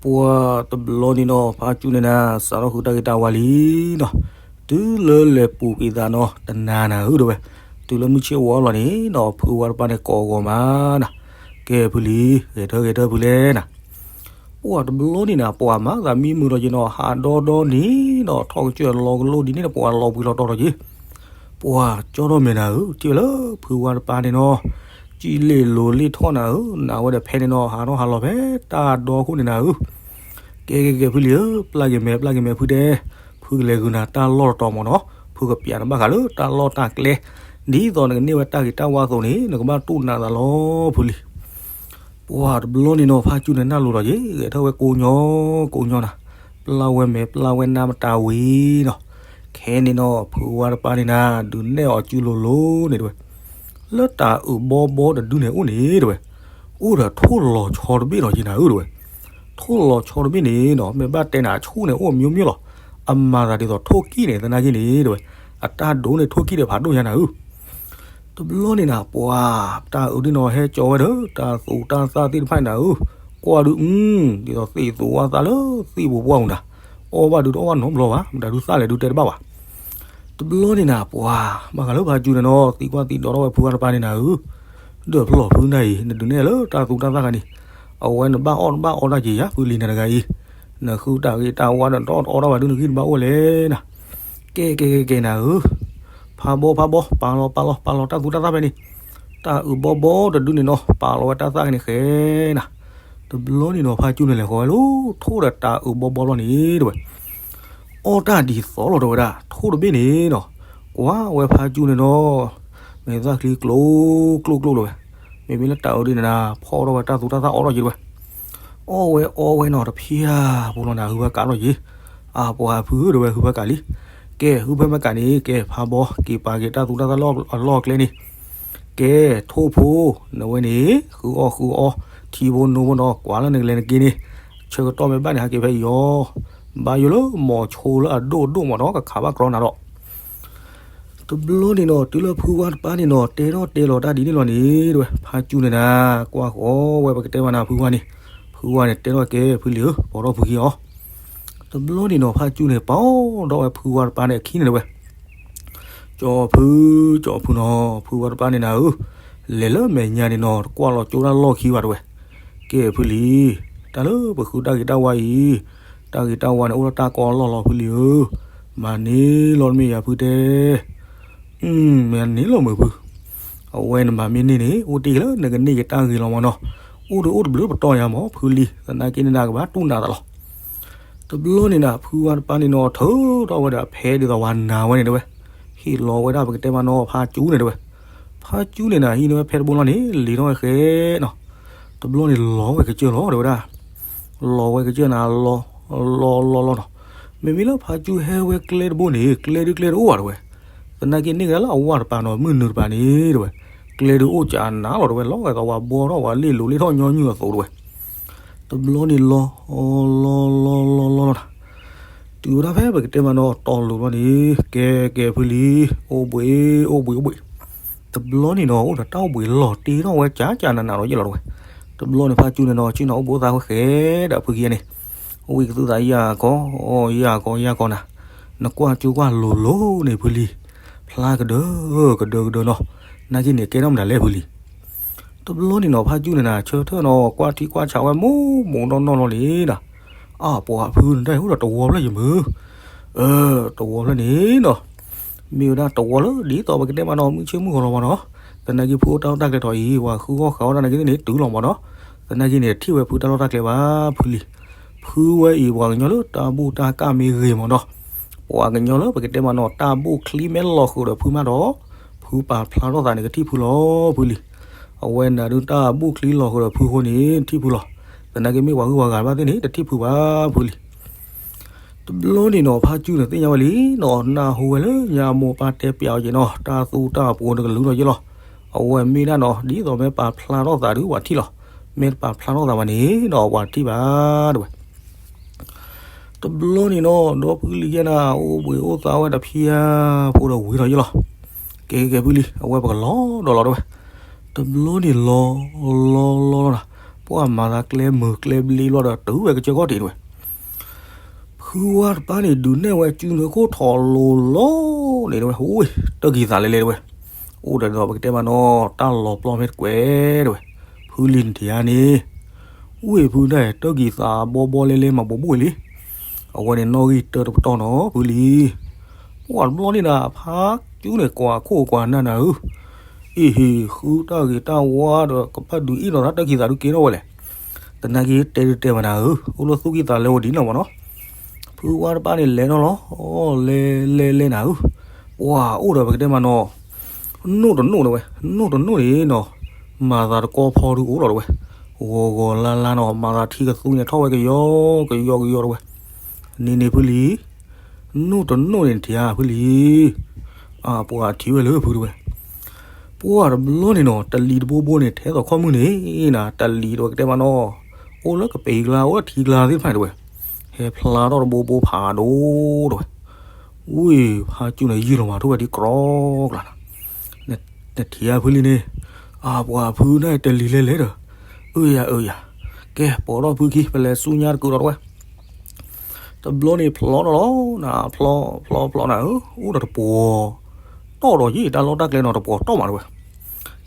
ပှၢ်တဘျီန့ၣ်နီၤ ဖါကၠူန့ၣ်နၤ စးထီၣ်ဃုတၢ်ဂ့ၤတၢ်ဝါလံနီၤ, တုၤလၢလဲၤပူၤကွံာ်သးနီၤ တနၤနၤဧၢတဝဲ, တုၤလၢမုၢ်ဆ့ၣ်ဝီလီၤန့ၣ်နီၤ ဖုဝါတပၤန့ၣ်ကိးအဂီၤမးနၤ, ကဲဖုလံၤ ဂဲၤထၢၣ်ဂဲၤထၢၣ်ဖုလဲၣ်နၤ. ပှၢ်တဘျီန့ၣ်နၤ ပှၤမၤသးမံမုာ်ဒီးက့ၤနီၤ ဟးဒီဒီန့ၣ်နီၤ ထီၣ်ကစၢၢ်လီၤကလိဒ်န့ၣ်ဒီး ပှၤလီၤဘှံးလီၤတီၤဒီးက့ၤ ပှၢ်ကၠီထီၣ်မဲာ်နၤဧၢ ထံၣ်ဝဲလၢဖုဝါတပၤန့ၣ်နီၤ, ကံၣ်လ့ၣ်လိၤလ့ၣ်ထီၣ်နၤဧၢ, နဝဲဒီးဖဲန့ၣ်နီၤ ဟးထီၣ်ဟးလီၤဖဲတၢ်ဒီခိၣ်န့ၣ်နၤဧၢ. ကဲကဲကဲဖုလံၤဧၢ, ပျၢ်က့ၤမဲာ် ပျၢ်က့ၤမဲာ်ဖုတဲ, ဖုကလဲၤဂုာ်နၤတၢ်လီၢ်တတီၤမ့ၢ်နီၤ, ဖုကပျးနဘၣ်ဃးလၢတၢ်လီၢ်တၢ်ကျဲ, ဒ်သိးနကန့ၢ်ဝဲတၢ်ဂ့ၤတၢ်ဝါအသိးန့ၣ် နကဘၣ်တူၢ်နးသးလီၤဖုလံၤ. ပှၢ်တဘျီန့ၣ်နီၤ ဖါကၠူန့ၣ်နၢ်လိၤဒီးက့ၤ ဂဲၤထၢၣ်ဝဲကိးညီ, ကိးညီနၤ, ပျၢ်ဝဲမဲာ် ပျၢ်ဝဲနါမတၤဝံၤနီၤ, ခဲန့ၣ်နီၤ ဖုဝါတပၤန့ၣ်နၤ ဒုးနဲၣ်အီၤစုလိၤလိၤန့ၣ်တဝဲ, လၢတၢ်အုးဘီဘီတဒုန့ၣ်အိၣ်န့ၣ်တဝဲ, အိၣ်ဒီးထိၣ်လီၤဆီတဘ့ၣ်ဒီးက့ၤနၤဧၢ တဲဝဲ. ထိၣ်လီၤဆီတဘ့ၣ်န့ၣ်နီၤ မ့ၢ်ဘၣ်တဲနၤအဆူၣ်န့ၣ် အိၣ်မျိုးမျိုးလီၤ. အမၤသးဒ်သိးထိၣ်ကံၣ်န့ၣ် သနာ်က့န့ၣ် တဲဝဲ, အတၢ်ဒိးန့ၢ်ထိၣ်ကံၣ်ဒီးဖးဒိၣ်ညါနၤဧၢ. တဘျီန့ၣ်နၤ ပှၤတၢ်အုးဒ်နီၤ ဟဲကၠီဝဲဒီး တၢ်သူတၢ်သၣ်သ့ၣ်တဖၣ်န့ၣ်နၤဧၢ, ကွၢ်ဒုး အု ဒ်သိးသ့ၣ်သူဝါသၣ်လၢသ့ၣ်ပူၤပှၢ်ပူၤနၤ, အီၣ်ဘၣ်ဒုးတအီၣ်ဘၣ်နီတဘျီဘၣ်, မတၤဒုးသၣ်လဲၣ်ဒုးတဲတဘၣ်ဘၣ်. တဘျီန့ၣ်နၤ ပှၤဘၣ်ဃးလၢဖါကၠူန့ၣ်နီၤ သံကွၢ်သံဒိးထီၣ်ဝဲဖုဝါတပၢ်န့ၣ်နၤဧၢ, ဒီးဖျီၣ်ဖုနၤအံၤ နဒုးနဲၣ်လၢတၢ်သူတၢ်သၣ်ခါန့ၣ်, အဝဲနဘၣ်အီၣ်တဘၣ်အီတၢ်က့ၤယၤ ဖုလံၤနၤတဂၤအံၤ, နဃုတၢ်ဂ့ၤတၢ်ဝါဒီးတအီၣ်တဘၣ်ဒုးနဂံၢ်နဘါအိၣ်လဲၣ်နၤ. ကဲကဲကဲကဲနၤဧၢ, ဖးဘီဖးဘီ ပာ်လီၤပာ်လီၤပာ်လီၤတၢ်သူတၢ်သၣ်ဖဲန့ၣ်, တၢ်အုးဘီဘီတဒုန့ၣ်နီၤ ပာ်လီၤဝဲတၢ်သၣ်ကန့ၣ်ဃဲနၤ. တဘျီန့ၣ်နီၤ ဖါကၠူန့ၣ်လဲၤဃီၤဝဲလၢ ထိၣ်ဒီးတၢ်အုးဘီဘီဘျီန့ၣ် တဲဝဲ အီၣ်တၢ်ဒ်သိးလီၤတဲဝဲဒၣ် ထိၣ်တဘ့ၣ်န့ၣ်နီၤ, ကွၢ်ဝဲဖါကၠူန့ၣ်နီၤ, မဲာ်သၣ်ချံကျိၤကျိၤကျိၤတဲဝဲ, မ့မ့ၢ်လၢတၢ်အုးဒ်န့ၣ်နၤ ဖီၣ်ထီၣ်ဝဲတၢ်သူတၢ်သၣ်အီၣ်ထီၣ်က့ၤတဲဝဲ, အီၣ်ဝဲအီဝဲနီၤတဖျၢၣ်ဖိလီၤနၤ ဟုဖးကးထီၣ်က့ၤ, အပှၤဖုဧၢတဲဝဲ ဟုဖးကးလံ, ကဲဟုဖးမးကးန့ၣ် ကဲဖးဘီ က့ၤပာ်က့ၤတၢ်သူတၢ်သၣ်လၢအလီၢ်အကျဲန့ၣ်, ကဲထိၣ်ဖိ နဝဲန့ၣ် ဃုအီၣ်ဃုအီ ထံဖိနိဖိနီၤ ကွၢ်လၢနကလဲၤနက့ၤန့ၣ်, ဆၢကတီၢ်မ့ၢ်ဘၣ်န့ၣ် ဟးက့ၤဖဲအံၤအီၤ, ဘါယိၣ်လၢမိၤဆိလၢအဒိၣ်ဒိၣ်မးဒီး ကခးဘၣ်ကြီနၤဒီး တဘျီန့ၣ်နီၤ တုၤလၢဖုဝါတပၢ်န့ၣ်နီၤ တဲထီၣ်တဲလီၤတၢ်ဒ်န့ၣ်လီၤန့ၣ်တဲဝဲ ဖါကၠူန့ၣ်နၤ ကွၢ်ဃီၤဝဲပကတဲမးနၤဖုဝါန့ၣ်, ဖုဝါန့ၣ်တဲထီၣ်ကဲဖုလံၤဧၢ ပိာ်ထီၣ်ဖုက့ၤအီၤ, တဘျီန့ၣ်နီၤ ဖါကၠူန့ၣ် ပိာ်ဒီးဝဲဖုဝါတပၢ်န့ၣ်အခံန့ၣ်တဲဝဲ ကၠီဖု, ကၠီဖုနီၤ ဖုဝါတပၢ်န့ၣ်နၤဧၢ, လဲၤလၢမဲာ်ညါန့ၣ်နီၤ တကွၢ်လီၤကၠိတၢ်လီၢ်ခံဘၣ်တဲဝဲ, ကဲဖုလံၤ, တၢ်လၢပဃုတၢ်ဂ့ၤတၢ်ဝါအံၤ, တၢ်ဂ့ၤတၢ်ဝါန့ၣ် အိၣ်ဒီးတၢ်ကီလီၢ်လီၤဖုလံၤဧၢ, မၤန့ၢ်လီၤတမ့ၢ်ယၤဖုတဲ မ့ၢ်န့ၢ်လီၤမုာ်ဖု, အဝဲနမၤမ့ၢ်န့ၢ်န့ၣ် အိၣ်တ့ၢ်လၢနကန့ၢ်က့ၤတၢ်ဂ့ၤလီၤမးနီၤ, အိၣ်ဒီးအိၣ်တဘျုးပတီၢ်ယၤမး ဖုလံၤ သနာ်က့န့ၣ်နကဘၣ်တူၢ်နးသးလီၤ. တဘျီန့ၣ်နၤ ဖုဝါတပၢ်န့ၣ်နီၤ ထုးထီၣ်ဝဲဒီးအဖဲဒ်သိးဝၤနၤဝဲန့ၣ်တဲဝဲ, ဟ့ၣ်လီၤဝဲဒၣ်ပကတဲမးနီၤ ဖါကၠူန့ၣ်တဲဝဲ, ဖါကၠူန့ၣ်နၤ ဟံးန့ၢ်ဝဲဖဲတဘိလီၤန့ၣ် လံၤထီၣ်ဝဲဃဲနီၤ, တဘျီန့ၣ်လီၤဝဲကစၢၢ်လီၤတဲဝဲဒၣ် လီၤဝဲကစၢၢ်နၤ လီၤလီၤလီၤလီၤနီၤ, မ့မ့ၢ်လၢဖါကၠူဟဲဝဲကျဲတဘိန့ၣ် ကျဲဒုကျဲတအိၣ်ဘၣ်တဲဝဲ, သနာ်က့န့ၢ်ကဒါလၢအဝၤတပၤနီၤ မုၢ်နုာ်တပၤန့ၣ်တဲဝဲ, ကျဲဒုအိၣ်ကနၤလီၤတဲဝဲ လီၤဂာ်သးဝၤဘီထီၣ်ဝၤလ့ၣ်လိၤလ့ၣ်ထီၣ်ညီနုၢ်အသိးတဲဝဲ, တဘျီန့ၣ်လီၤ လီၤလီၤလီၤလီၤလီၤနီၤ, တုၤဝဲဒၣ်ဖဲပကတဲမးနီၤ တီၤလိၤဘျီန့ၣ် ကဲကဲဖုလံၤ အိၣ်ဘှံးအိၣ်ဘှံးအိၣ်ဘှံး တဘျီန့ၣ်နီၤ အိၣ်ဒီးတၢ်အိၣ်ဘှံးလီၤတ့ထီၣ်ဝဲကၠးကၠးနးနးဒီးယဲၢ်လီၤတဲဝဲ, တဘျီန့ၣ်ဖါကၠူန့ၣ်နီၤ ဆ့ၣ်နီၤအိၣ်ဘှံးအိၣ်သါဝဲဃဲဒီးဖုက့န့ၣ်, ဝံၣ်ကသူၣ်သးယၢ်ကီ ယၢ်ကီယၢ်ကီနၤ, နကွၢ်ကၠိကွၢ်လိၤလိၤန့ၣ်ဖုလံၤ, ဖျါကဒၢကဒၢကဒၢနီၤ, နာ်က့န့ၣ်ကဲထီၣ်မတၤလဲၣ်ဖုလံၤ တဘျီန့ၣ်နီၤ ဖါကၠူန့ၣ်နၤ ဆၢထၢၣ်နီၤ ကွၢ်ထံကွၢ်ဆးဝဲမိၢ်မိၢ်နီၢ်နီၢ်လီၤန့ၣ်ဒီး, အပှၤဖုန့ၣ်တၢ်အိၣ်ဒီးတဝီဖျၢၣ်ယမုၢ်, အၢ တဝီဖျၢၣ်န့ၣ်နီၤ, မ့ၢ်ဝဲဒၣ်တဝီလၢဒ်သိးပကတဲမးနီၤ မုၢ်ဆ့ၣ်မုၢ်ဂီၤလီၤမးနီၤ, သနာ်က့ဖုအိၣ်တၢ်လီၢ်တၢ်ကျဲထီၣ်အံၤ ပှၤဃုဂီၢ်ဃးဂီၢ်တၢ်နာ်က့သ့ၣ်န့ၣ် တုၤလီၤမးနီၤ, သနာ်က့န့ၣ် တထံၣ်ဝဲဖုတၢ်လီၢ်တၢ်ကျဲဘၣ်ဖုလံၤ, ဖုဝဲအံၤပှၤကညီလၢတၢ်ဘူၣ်တၢ်ကၢ်မ့ၢ်ဂ့ၤမးနီၤ, ပှၤကညီလၢပကတဲမးနီၤ တၢ်ဘူၣ်ချံမ့ၢ်လီၤဃုာ်ဒီးဖုမးဒီး, ဖုပာ်ဖျါထီၣ်သးန့ၣ် ကထံၣ်ဖုလီၤဖုလံၤ, အဝဲနၤဒုးတၢ်ဘူၣ်ချံလီၤဃုာ်ဒီးဖုဃိန့ၣ် ထံၣ်ဖုလီၤ, သနာ်က့မ့ၢ်ပှၤဂုၤပှၤဂၤဘၣ်သ့ၣ်န့ၣ် တထံၣ်ဖုဘၣ်ဖုလံၤ တဘျီန့ၣ်နီၤ ဖါကၠူန့ၣ်သ့ၣ်ညါဝဲလံနီၤ နၢ်ဟူဝဲလၢညါမိၢ်ပၢ်တဲပျးအီၤက့ၤနီၤ တၢ်သူတၢ်ပှိၤတကလုာ်ထီၣ်က့ၤလီၤ, အဝဲမ့ၢ်ဒၣ်နီၤ ဒ်သိးမ့ၢ်ပာ်ဖျါထီၣ်သးဒုးပှၤထံၣ်လီၤ, မ့ၢ်တပာ်ဖျါထီၣ်သးဘၣ်န့ၣ်နီၤ ပှၤတထံၣ်ဘၣ်တဲဝဲ တဘျီန့ၣ်နီၤ ဒီဖုလံၤယဲၢ်နၤ အိၣ်ဘှံးအိၣ်သါဝဲတဖျၢၣ်ဖိဒီးဝံၤထီၣ်ယဲၢ်လီၤ, ကဲကဲဖုလံၤ အဝဲပကလီၤဒီးလီၤတဲဝဲ, တဘျီန့ၣ်လီၤ လီၤလီၤလီၤနၤ, ပှၤမၤသးကျဲမုာ်ကျဲဘျ့လီၤဒီးတုၤဝဲကစၢၢ်ခီၣ်ထံးတဲဝဲ ဖုဝါတပၢ်န့ၣ် ဒုးနဲၣ်ဝဲစုနွဲၣ်ခိၣ်ထီၣ်လိၤလိၤန့ၣ်တဲဝဲ, အိ တၢ်ကံၢ်သးလဲၤလဲၤတဲဝဲ, အိၣ်ဒီးဒီးပကတဲမးနီၤ တၢ်လီၤပျီမ့ၢ်တကွဲးတဲဝဲ, ဖုလံၤနထံၣ်ဧါန့ၣ်, ဝ့ၢ်ဖုဒၣ်တၢ်ကံၢ်သးဘီဘီလဲလဲမၤဘူးဘူးဝဲလံ, အဝဲန့ၣ်နီၣ်ဂံၢ်တၢတပတီၢ်နီၤ ဖုလံၤ ပှၤတဘျီန့ၣ်နၤ ဖါကၠူန့ၣ် ကွၢ်ခိၣ်ကွၢ်နၢ်နၤဧၢ, အ့ဟ့ၣ် ဃုတၢ်ဂ့ၤတၢ်ဝါဒီးကဘၣ်ဒုးအ့ၣ်လိာ်သးတၢ်ကံၢ်သးဒုးကဲထီၣ်ဝဲလဲၣ်, သနာ်က့တဲတတဲမးနၤဧၢ, အိၣ်လၢသူၣ်ကံၢ်သးလဲဝဲဒ်နီၢ်မးနီၤ, ဖုဝါတပၢ်န့ၣ်လဲၤနီၤလီၤ, လဲၤလဲၤလဲၤနၤဧၢ, ပှၤအိၣ်ဒီးပကတဲမးနီၤ နိၣ်တနိၣ်တဲဝဲ, နိၣ်တနိၣ်န့ၣ်နီၤ, မၤသးတကီဖီဒုးအိၣ်လီၤတဲဝဲ, ဂီၤဂီၤလါလါနီၤ မၤသးထံကသူန့ၣ်ထီၣ်ဝဲကယီကယီကယီတဲဝဲ, န့ၣ်န့ၣ်ဖုလံၤ, နိၣ်တနိၣ်န့ၣ်နထံၣ်ဧါဖုလံၤ, အပှၤထံၣ်ဝဲလၢဖုတဲဝဲ, ဖ ပှၢ်တဘျီန့ၣ်နီၤ တလံၤတဘိဘိန့ၣ် ထဲသိးခီၣ်မုၢ်န့ၣ်နၤ တလံၤတဝဲကတဲမးနီၤ, အိၣ်လၢကပ့ၤကျါ အိၣ်လၢထံကျါသ့ၣ်တဖၣ်န့ၣ်တဝဲ, ဟဲဖျါထီၣ်တဘိဘိဖးဒိၣ်တဝဲ, ဝံၢ်ဖါကၠူန့ၣ် ယံာ်လီၤမး ထိၣ်ဝဲဒ်ကြီကျါနၤ, နထံၣ်ဧါဖုလံန့ၣ်, အပှၤဖုန့ၣ်တလံၤလဲၤလဲၤဒီး, အၢယၤအၢယၤ, ကဲပိာ်ထီၣ်ဖုခံ ပလဲၤဆူညါတကုာ်ဒီးတဝဲ တဘျီန့ၣ်ဖျီထီၣ်လီၤနၤ, ဖျီဖျီဖျီနၤဧၢ, အိၣ်ဒီးတပှီၤတီၢ်ဒီးယံာ် တၢ်လီၢ်တၢ်ကျဲနီၤတပှီၤတီၢ်မးတဝဲ,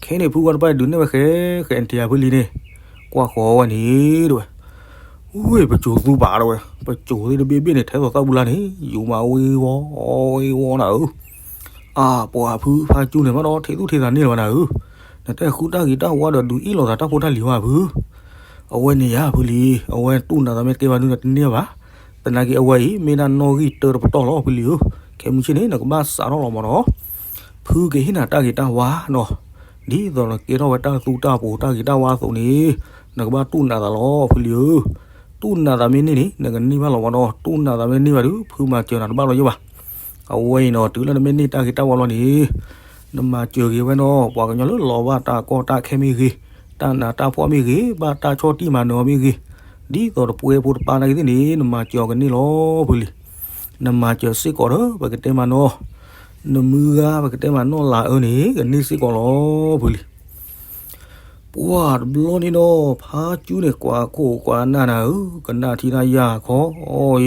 ခဲန့ၣ်ဖုဝါတဖၣ်ဒုးနဲၣ်ဝဲဃဲဃဲ နထံၣ်ဧါဖုလံန့ၣ်, ကွၢ်ဃီၤဝဲန့ၣ်တဝဲ, ဝ့ၢ်ပစိၤသူပာ်တဝဲ, ပစိၤသ့ၣ်တဘ့ၣ်ဘ့ၣ်န့ၣ် ထဲသိးသၣ်ဘူလါန့ၣ် ယူၤမးဝ့ၤဝီၤဝ့ၤဝီၤနၤဧၢ အပှၤဖုဖါကၠူန့ၣ်ဘၣ်ဒီး ထံၣ်သူၣ်ထံၣ်သးန့ၢ်လၢၤဘၣ်နၤဧၢ, နတဃုတၢ်ဂ့ၤတၢ်ဝါဒီး ဒုးအ့ၣ်လိာ်သးတၢ်ဖိတၢ်လံၤဝဲဖု, အဝဲန့ၣ်ယၤဖုလံ, အဝဲတူၢ်နးသးမ့ၢ်တကဲဘၣ်ဒုး နတန့ၢ်ဘၣ်, သနာ်က့အဝဲအံၤ မ့ၢ်ဒၣ်နီၣ်ဂံၢ်တၢတပတီၢ်လီၤဖုလံဧၢ, ခဲမုၢ်ဆ့ၣ်န့ၣ် နကဘၣ်စးထီၣ်လီၤမးနီၤ, ဖုကဟ့ၣ်နၤတၢ်ဂ့ၤတၢ်ဝါနီၤ, ဒ်သိးနကဲထီၣ်ဝဲတၢ်သူတၢ်ပှိၤတၢ်ဂ့ၤတၢ်ဝါအသိးန့ၣ်, နကဘၣ်တူၢ်နးသးလီၤဖုလံဧၢ, တူၢ်နးသးမ့ၢ်န့ၢ်န့ၣ် နကန့ၢ်ဘၣ်လီၤမးနီၤ, တူၢ်နးသးမ့ၢ်န့ၢ်ဘၣ်ဒုး ဖုမၤစၢၤနၤတဘၣ်လီၤယိၣ်ဘၣ် အဝဲအံၤနီၤ တုၤလၢနမ့ၢ်န့ၢ်တၢ်ဂ့ၤတၢ်ဝါလီၤန့ၣ်, နမၤစၢၤက့ၤဝဲနီၤ ပှၤကညီလၢလီၤဘၣ်တၢ်ကီတၢ်ခဲမ့ၢ်ဂ့ၤ, တၢ်နးတၢ်ဖှီၣ်မ့ၢ်ဂ့ၤ, ဘၣ်တၢ်ဆီၣ်တံၢ်မၤနၢၤအီၤမ့ၢ်ဂ့ၤ, ဒ်သိးတပှဲဖိတပၢ်နာ်က့သ့ၣ်န့ၣ် နမၤစၢၤအီၤကန့ၢ်လီၤဖုလံ. နမၤစၢၤစ့ၢ်ကီးဒီး ပကတဲမးနီၤ, နမုၢ်ဂၤပကတဲမးနီၢ်လၢအၢန့ၣ် ကန့ၢ်စ့ၢ်ကီးလီၤဖုလံ. ပှၢ်တဘျီန့ၣ်နီၤ ဖါကၠူန့ၣ် ကွၢ်ခိၣ်ကွၢ်နၢ်နၤဧၢ, ကနၣ်ထံတၢ်ယၢ်ခီ,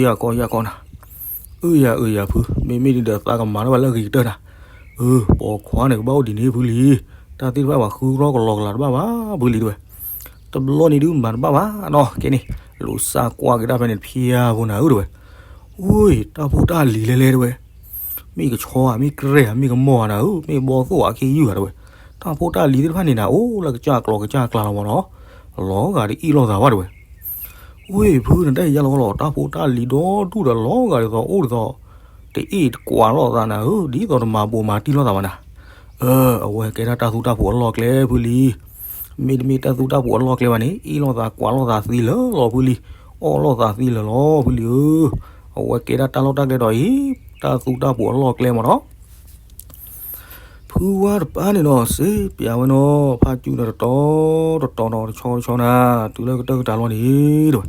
ယၢ်ခီယၢ်ခီနၤ, အၢယၤအၢယၤဖု, မ့မ့ၢ်ဒ်ဒီးသးကမၤထီၣ်ဘၣ်လၢအဂ့ၤကတၢၢ်နၤ, အၢ ပိာ်ခွါန့ၣ် ကဘၣ်အိၣ်ဒ်န့ၣ်ဖုလံ, တၢ်သ့ၣ်တဖၣ်ပှၤဃုရီကလီကလၤတဘၣ်ဘၣ်ဖုလံတဝဲ, တဘျီန့ၣ်ဒုးမၤတဘၣ်ဘၣ်နီၤ, ကဲန့ၣ် လူၤစၢ်ကွၢ်က့ၤတၢ်ဖဲန့ၣ်တဖျၢၣ်ဖိနၤဧၢတဝဲ, ဝ့ၢ် တၢ်ဖိတၢ်လံၤလဲၤလဲၤတဝဲ မ့ၢ်ကဆီဧါ မ့ၢ်ကြဲၢ်ဧါ မ့ၢ်ကမီၢ်ဧါနၤဧၢ, မ့ၢ်ဘီသိၣ်ဧါခ့ယုၢ်ဧါတဝဲ, တၢ်ဖိတၢ်လံၤသ့ၣ်တဖၣ်န့ၣ်နၤ အိၣ်လၢကစၢ်ကျီၤကစၢ်ကျါလီၤမးနီၤ, လီၤဂာ်ဒ်အ့ၣ်လိာ်သးဘၣ်တဝဲ, ဝ့ၢ်ဖု နတၢ်ယါလီၤလီၤ တၢ်ဖိတၢ်လံၤဒီဒူၣ်ဒီးလီၤဂာ်ဒ်သိး အိၣ်ဒ်သိး တအ့ၣ်တကွးလိာ်သးနၤဧၢ, ဒ်သိးတမၤဘိးမၤတံၢ်လိာ်သးဘၣ်နၤ, အၢ အဝဲကဲဒၣ်တၢ်သူတၢ်ပှိၤအလီၢ်ကျဲဖုလံ မ့တမ့ၢ်တၢ်သူတၢ်ပှိၤအလီၢ်ကျဲဘၣ်န့ၣ် အ့ၣ်လိာ်သးကွးလိာ်သးသံလၢာ်လီၤဖုလံ, အီၣ်လိာ်သးသံလၢာ်လီၤဖုလံဧၢ, အဝဲကဲဒၣ်တၢ်လီၢ်တၢ်ကျဲဒီးအံၤ တၢ်သူတၢ်ပှိၤအလီၢ်ကျဲမးနီၤ, ဖုဝါတပၢ်န့ၣ်နီၤ စ့ပျးဝဲနီၤ ဖါကၠူန့ၣ်တတီၤတတီၤနီၤ တဆီတဆီနၤ တုၤလၢကတၢၢ်ကတၢၢ်လီၤန့ၣ်တဝဲ,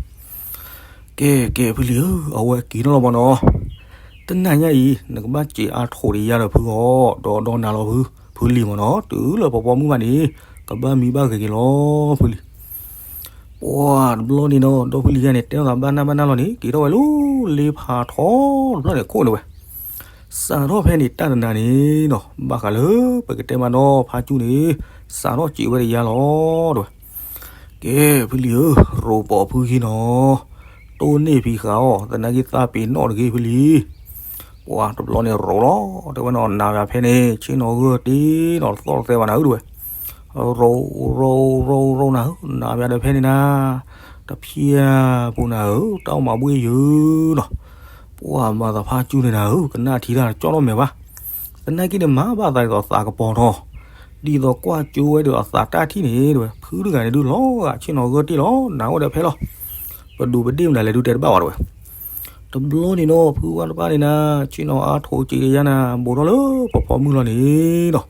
ကဲကဲဖုလံဧၢ, အဝဲက့ၤထီၣ်လီၤမးနီၤ, တနၤညါအံၤ နကဘၣ်စံးအါထိးတယါဒီးဖုအီၤ ဒီးဒီးနၤလီၤဖု, ဖုလံမးနီၤ တုၤလၢပှၤပိာ်မုၣ်ဘၣ်န့ၣ် ကဘၣ်မံဘၣ်ဂ့ၤက့ၤလီၤဖုလံ. ပှၢ်တဘျီန့ၣ်နီၤ ဒီဖုလံယါန့ၣ် တဲထီၣ်သးဘၣ်နၢ်ဘၣ်နၢ်လီၤန့ၣ် က့ၤထီၣ်ဝဲလၢလ့ဖးထီတဘျီန့ၣ်ခိၣ်န့ၣ်ဝဲ, စးထီၣ်ဖဲန့ၣ်တၢ်တနၤန့ၣ်နီၤ ဘၣ်ဃးလၢပကတဲမးနီၤ ဖါကၠူန့ၣ် စးထီၣ်စံးဝဲတယါလီၤတဝဲ ကဲဖုလံဧၢ, ရိးပိာ်ဖုခံနီၤ, တိၢ်န့ၢ်ဖံးဃာ်အီၤ သနာ်က့သးပ့ၤနီၣ်တဂ့ၤဖုလံ. ပှၢ်တဘျီန့ၣ်ရိးလီၤ တဲဝဲနီၤ နၤယၤဖဲန့ၣ် ဆ့ၣ်နီၤဂၢၢ်တ့ၢ်နီၤ တသီၣ်တသဲဘၣ်နၤဧၢတဝဲ, ရိးရိးရိးရိးနၤဧၢ, နၤယၤဒီးဖဲန့ၣ်နၤ, တဖျၢၣ်ဖိနၤဧၢ တၢ်အိၣ်မးဘှ့ၣ်ယုာ်နီၤ. ပှၢ်မၤသးဖါကၠူန့ၣ်နၤဧၢ ကနၣ်ထံတၢ်ကၠီၣ်ထီၣ်မဲာ်ဘၣ် သနာ်က့န့ၣ် မၤဘၣ်သးဒ်သိးသးကပီၤထီၣ်, ဒ်သိးကွၢ်ကၠိဝဲဒီးအသးတၢ်ထံၣ်န့ၣ်တဝဲ, ဖုတဂၤန့ၣ်ဒုးလီၤဂာ်ဆ့ၣ်နီၤဂၢၢ်တ့ၢ်လီၤ, နၤအိၣ်ဒီးဖဲလီၤ. ပဒူးပဒ့ၣ်မနုၤလဲၣ်ဒုးတဲတဘၣ်ဝဲတဝဲ. တဘျီန့ၣ်နီၤ ဖုဝါတဖၣ်န့ၣ်နၤ ဆ့ၣ်နီၤအါထိးစံးတယါနၤ ဘူးထီၣ်လၢပှၤပိာ်မုၣ်လီၤန့ၣ်နီၤ.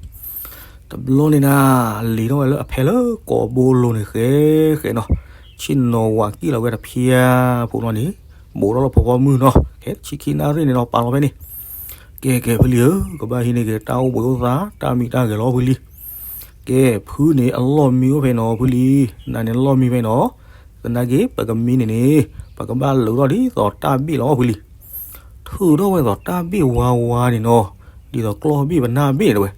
တဘျီန့ၣ်နၤ လံၤထီၣ်ဝဲလၢအဖဲလၢကိာ်ဘိလိၤန့ၣ်ဃဲဃဲနီၤ, ဆ့ၣ်နီၤဝၤကံၣ်လီၤဝဲတဖျၢၣ်ဖိလီၤန့ၣ်, ဘူးထီၣ်လၢပှၤပိာ်မုၣ်နီၤ, ခဲဆံခံနၣ်ရံၣ်န့ၣ်နီၤ ပာ်လီၤဖဲန့ၣ်. ကဲကဲဖုလံဧၢ, ကဘၣ်ဟံးန့ၢ်က့ၤ တၢ်အိၣ်ဘှံးအိၣ်သါ တၢ်မံၤတၢ်ဂဲၤလီၤဖုလံ. ကဲဖုန့ၣ်အလီၢ်မံအိၣ်ဖဲနီၤဖုလံ, နၤန့ၣ်လီၢ်မံဖဲနီၤ, သနာ်က့ ပကမံန့ၣ်န့ၣ် ပကဘၣ်လုးထီၣ်ဒ်သိးတၢ်ဘ့ၣ်လီၤဖုလံ. ထုးထီၣ်ဝဲဒ်သိးတၢ်ဘ့ၣ်ဝါဝါန့ၣ်နီၤ, ဒ်သိးကျီၢ်ဘ့ၣ်ပနၢ်ဘ့ၣ်တဝဲ,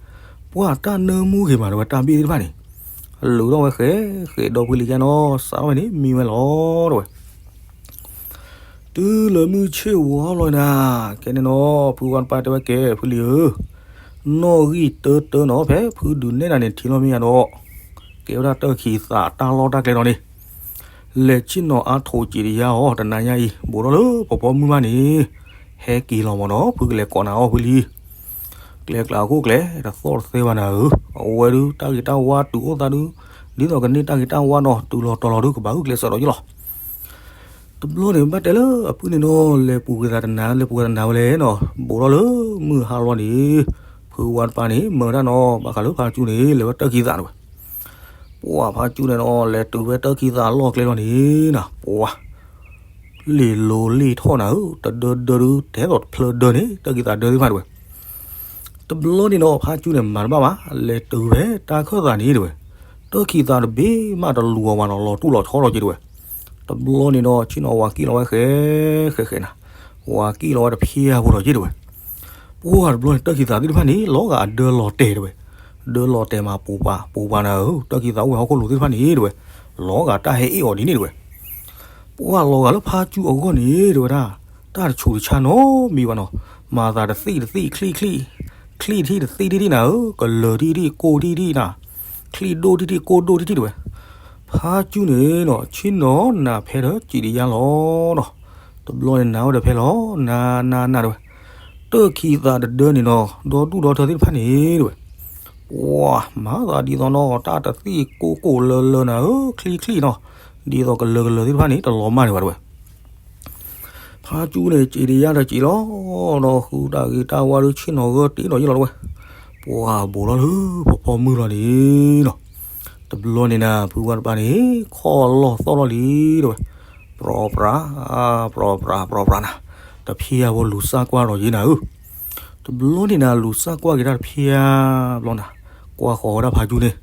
ပှၢ်တၢ်နၢမူဂ့ၤမးတဝဲ တၢ်ဘ့ၣ်သ့ၣ်တဖၣ်န့ၣ်, လုးထီၣ်ဝဲဃဲဃဲဒီဖုလံကဲနီၤ, စးထီၣ်ဝဲန့ၣ် မံဝဲလီၤတဝဲ. တုၤလၢမုၢ်ဆ့ၣ်ဝါလီၤနၤ, ကဲန့ၣ်နီၤ ဖုဝါတဖၣ်တဲဝဲကဲဖုလံဧၢ, နီၣ်ဂံၢ်တၢတၢနီၤ ဖဲဖုဒုးနဲၣ်နၤန့ၣ်ထံၣ်လီၤမ့ၢ်ယါဒီး, ကဲဝဲဒၣ်တၢ်ခံးသးတၢ်လီၢ်တၢ်ကျဲလီၤန့ၣ်, လဲၤဆ့ၣ်နီၤအါထိးစံးတယါအီၤ တနၤညါအံၤ ဘူးထီၣ်လၢပှၤပိာ်မုၣ်မးန့ၣ်, ဟဲက့ၤလီၤမးနီၤ ဖုကလဲၤကိးနၤအီၤဖုလံ. ကျဲကျါအခိၣ်ကျဲ တသီၣ်တသဲဘၣ်နၤဧၢ, အဝဲဒုးတၢ်ဂ့ၤတၢ်ဝါတုၤအိၣ်သးဒုး, ဒ်သိးကန့ၢ်တၢ်ဂ့ၤတၢ်ဝါနီၤ တုၤလီၤတီၤလီၤဒုး ကဘၣ်ဂုာ်ကျဲးစၢးဒီးယလီၤ. တဘျီန့ၣ် ဘၣ်တဲလၢအဖုန့ၣ်နီၤ လဲၤပူၤကွံာ်သးတနၤ လဲၤပူၤကွံာ်သးတနၤဝဲလဲၣ်နီၤ, ဘူးထီၣ်လၢမုၢ်ဟါလီၤန့ၣ်, ဖ ဖုဝါတပၤန့ၣ် မၢတၢ်နီၤ ဘၣ်ဃးလၢဖါကၠူန့ၣ် လဲၤဝဲတၢၢ်ခံသးတဝဲ. ပှၤဖါကၠူန့ၣ်နီၤ လဲၤတုၤဝဲတၢၢ်ခံသးအလီၢ်ကျဲလီၤန့ၣ်နီၤ ပှၤ လ့ၣ်လိၤလ့ၣ်ထီၣ်နၤဧၢ, တဒၢဒၢဒု တဟဲသိးတဖျၢၣ်ဒၢန့ၣ် တၢၢ်ခံသးဒၢသ့ၣ်တဖၣ်တဝဲ. တဘျီန့ၣ်နီၤ ဖါကၠူန့ၣ် မၤတဘၣ်ဘၣ်, လဲၤတုၤဖဲတၢ်ခၢၣ်သးန့ၣ်တဝဲ, တၢၢ်ခံသးတဘ့ၣ်မးတလူၤအီၤဘၣ်နီၤ လီၤတူၢ်လီၤဆီလီၤက့ၤတဝဲ. တဘျီန့ၣ်ဒီး ဆ့ၣ်နီၤဝၤကံၣ်လီၤဝဲဃဲဃဲဃဲနၤ, ဝၤကံၣ်လီၤဝဲတဖျၢၣ်ဖိလီၤက့ၤတဝဲ. ပှၤတဘျီန့ၣ် တၢၢ်ခံသးသ့ၣ်တဖၣ်န့ၣ် လီၤဂာ်အဒၢလီၤတဲာ်တဝဲ, ဒၢလီၤတဲာ်မး ပူၤပာ်ပူၤပာ်နၤဧၢ, တၢၢ်ခံသးအိၣ်ဝဲဟီၣ်ခိၣ်လိၤသ့ၣ်တဖၣ်န့ၣ်တဝဲ, လီၤဂာ်တၢ်ဟဲအ့ၣ်အီၤဒ်န့ၣ်တဝဲ. ပှၤလီၤဂာ်လၢဖါကၠူအဂီၢ်န့ၣ်တဝဲဒၣ်, တၢ်တဆူးတဆါနီတမံၤဘၣ်နီၤ, မၤသးတသံၣ်တသံၣ်ချံၣ်ချံၣ်, ချံၣ်ထံၣ်တသံၣ်ထံၣ်ထံၣ်နၤဧၢ, ကလၢၤထံၣ်ထံၣ်ကိၢ်ထံၣ်ထံၣ်နၤ, ချံၣ်ဒိၣ်ထံၣ်ထံၣ်ကိၢ်ဒိၣ်ထံၣ်ထံၣ်တဝဲ. ဖါကၠူန့ၣ်နီၤ ဆ့ၣ်နီၤနၤဖဲဒီးစံးတယါလီၤနီၤ, တဘျီန့ၣ်နၤဝဲဒီးဖဲလီၤ, နၤနၤနၤတဝဲ. တၢၢ်ခံသးတဒၢန့ၣ်နီၤ ဒီဒူၣ်ဒီထၢသ့ၣ်တဖၣ်န့ၣ်တဝဲ, ပှၤမၤသးဒ်သိးနီၤ တၢ်တသံၣ်ကိၢ်ကိၢ်လၢလၢနၤဧၢ ချံၣ်ချံၣ်နီၤ, ဒ်သိးကလၢၤကလၢၤသ့ၣ်တဖၣ်န့ၣ် တလီၤမၢ်န့ၢ်ဘၣ်တဝဲ. ဖါကၠူန့ၣ် စံးတယါဒီးစံးလီၤ, ဒီးဃုတၢ်ဂ့ၤတၢ်ဝါဒီးဆ့ၣ်နီၤဂၢၢ်တ့ၢ်ဒီးယ့ၢ်လီၤတဝဲ. ပှၤဘူးထီၣ်လၢဖီဖီမုၢ်လီၤန့ၣ်နီၤ, တဘျီန့ၣ်နၤ ဖုဝါတပၤန့ၣ် ခီၣ်လီၢ်သီၣ်လီၢ်လံတဝဲ, ပြီပြး, ပြီပြး, ပြီပြးနၤ, တဖျၢၣ်ဖိလူၤစၢ်ကွၢ်ဒီးယ့ၢ်နၤဧၢ. တဘျီန့ၣ်နၤ လူၤစၢ်ကွၢ်က့ၤတၢ်တဖျၢၣ်ဘျီနၤ, ကွၢ်ဃီၤဝဲဒၣ်ဖါကၠူန့ၣ်,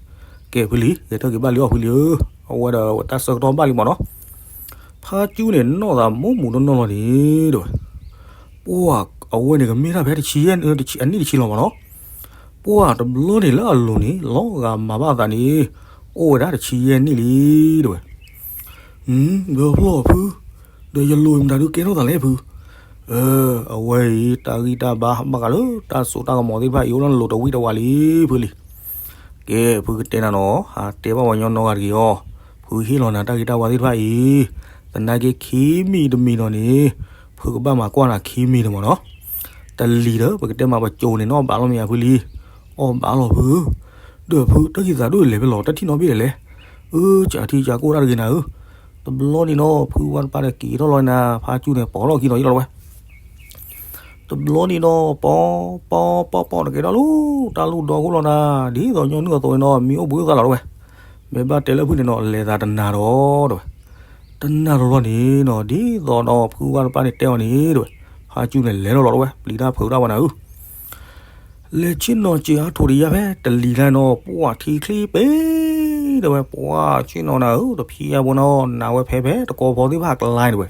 ကဲဖုလံ, ကဲတၢ်က့ၤဘၣ်လံအီၤဖုလံဧၢ, အဝဲဒီးတၢ်ဆၢကတီၢ်ဘၣ်လံမးနီၤ. ဖါကၠူန့ၣ် နီၢ်သးမိၢ်မူးနီၢ်နီၢ်လီၤန့ၣ်တဝဲ, ပှၤအဝဲန့ၣ်ကမ့ၢ်တၢ်ဖဲတဆံယဲၢ်, အနံၣ်တဆံလီၤမးနီၤ. ပှၤတဘျီန့ၣ်လၢအလိၤန့ၣ် လီၤဂာ်မၤဘၣ်အသးန့ၣ် အိၣ်ဝဲဒၣ်တဆံယဲၢ်နံၣ်လံတဝဲ. ဒီးဖျီၣ်ဖု, ဒီးယလိၤမတၤဒုးကဲထီၣ်သးလဲၣ်ဖု. အဝဲအံၤ တၢ်ဂံၢ်တၢ်ဘါ ဘၣ်ဃးလၢတၢ်စိတၢ်ကမီၤသ့ၣ်တဖၣ်အံၤ အိၣ်လၢနလိၤတဝံၣ်တဝါလံဖုလံ. ကဲ ဖုကတဲနၤနီၤ, ဟးတဲဘၣ်ပှၤကညီနီတဂၤတဂ့ၤအီၤ, ဖုဟ့ၣ်လီၤနၤတၢ်ဂ့ၤတၢ်ဝါသ့ၣ်တဖၣ်အံၤ, သနာ်က့ခံမံၤတမံၤနီၤန့ၣ်, ဖုကဘၣ်မၤကွၢ်နၤခံမံၤန့ၣ်မးနီၤ. တလံၤဒီး ပကတဲမးပစိၤန့ၣ်နီၤ အီၣ်ဘၣ်လီၤမ့ၢ်ဧါဖုလံ. အီၣ်ဘၣ်လီၤဖု. ဒီးဖု တၢ်ခံသးဒိၣ်လဲၤဖဲလဲၣ် တၢ်ထံၣ်နီတဘ့ၣ်လဲၣ်. အၢ ကးထံကးကီၢ်တၢ်တဂ့ၤနၤဧၢ. တဘျီန့ၣ်နီၤ ဖုဝါတပၤဒီးက့ၤထီၣ်လီၤနၤ ဖါကၠူန့ၣ် ပိာ်လီၢ်ခံဒီးယ့ၢ်လီၤတဝဲ. တဘျီန့ၣ်နီၤ ပီ ပီ ပီ ပီ တကဲထီၣ်လၢ တၢ်လူၢ်ဒီခိၣ်လီၤနၤ, ဒ်သိးညီနုၢ်အသိးန့ၣ်နီၤ မံအိၣ်ဘှံးသးလီၤတဝဲ. မ့ၢ်ဘၣ်တဲလၢဖုန့ၣ်နီၤ လဲၤသးတနၤဒီးတဝဲ. တနၤဒီးလီၤန့ၣ်နီၤ ဒ်သိးဒီးဖုဝါတပၤန့ၣ်တဲအီၤန့ၣ်တဝဲ, ဖါကၠူန့ၣ်လဲၤထီၣ်လီၤတဝဲ ပျံၤတၢ်ဖုးတၢ်ဝဲနၤဧၢ. လဲၤဆ့ၣ်နီၤစ့အါထိးတယါဖဲတလံၤလၢ်နီၤ ပှၤထံချ့ပ့ၤတဝဲ ပှၤဆ့ၣ်နီၤနၤဧၢ တဖံးအါဘိနီၤ နၤဝဲဖဲဖဲတကီၢ်ဖီသ့ၣ်တဖၣ်အကျါန့ၣ်တဝဲ.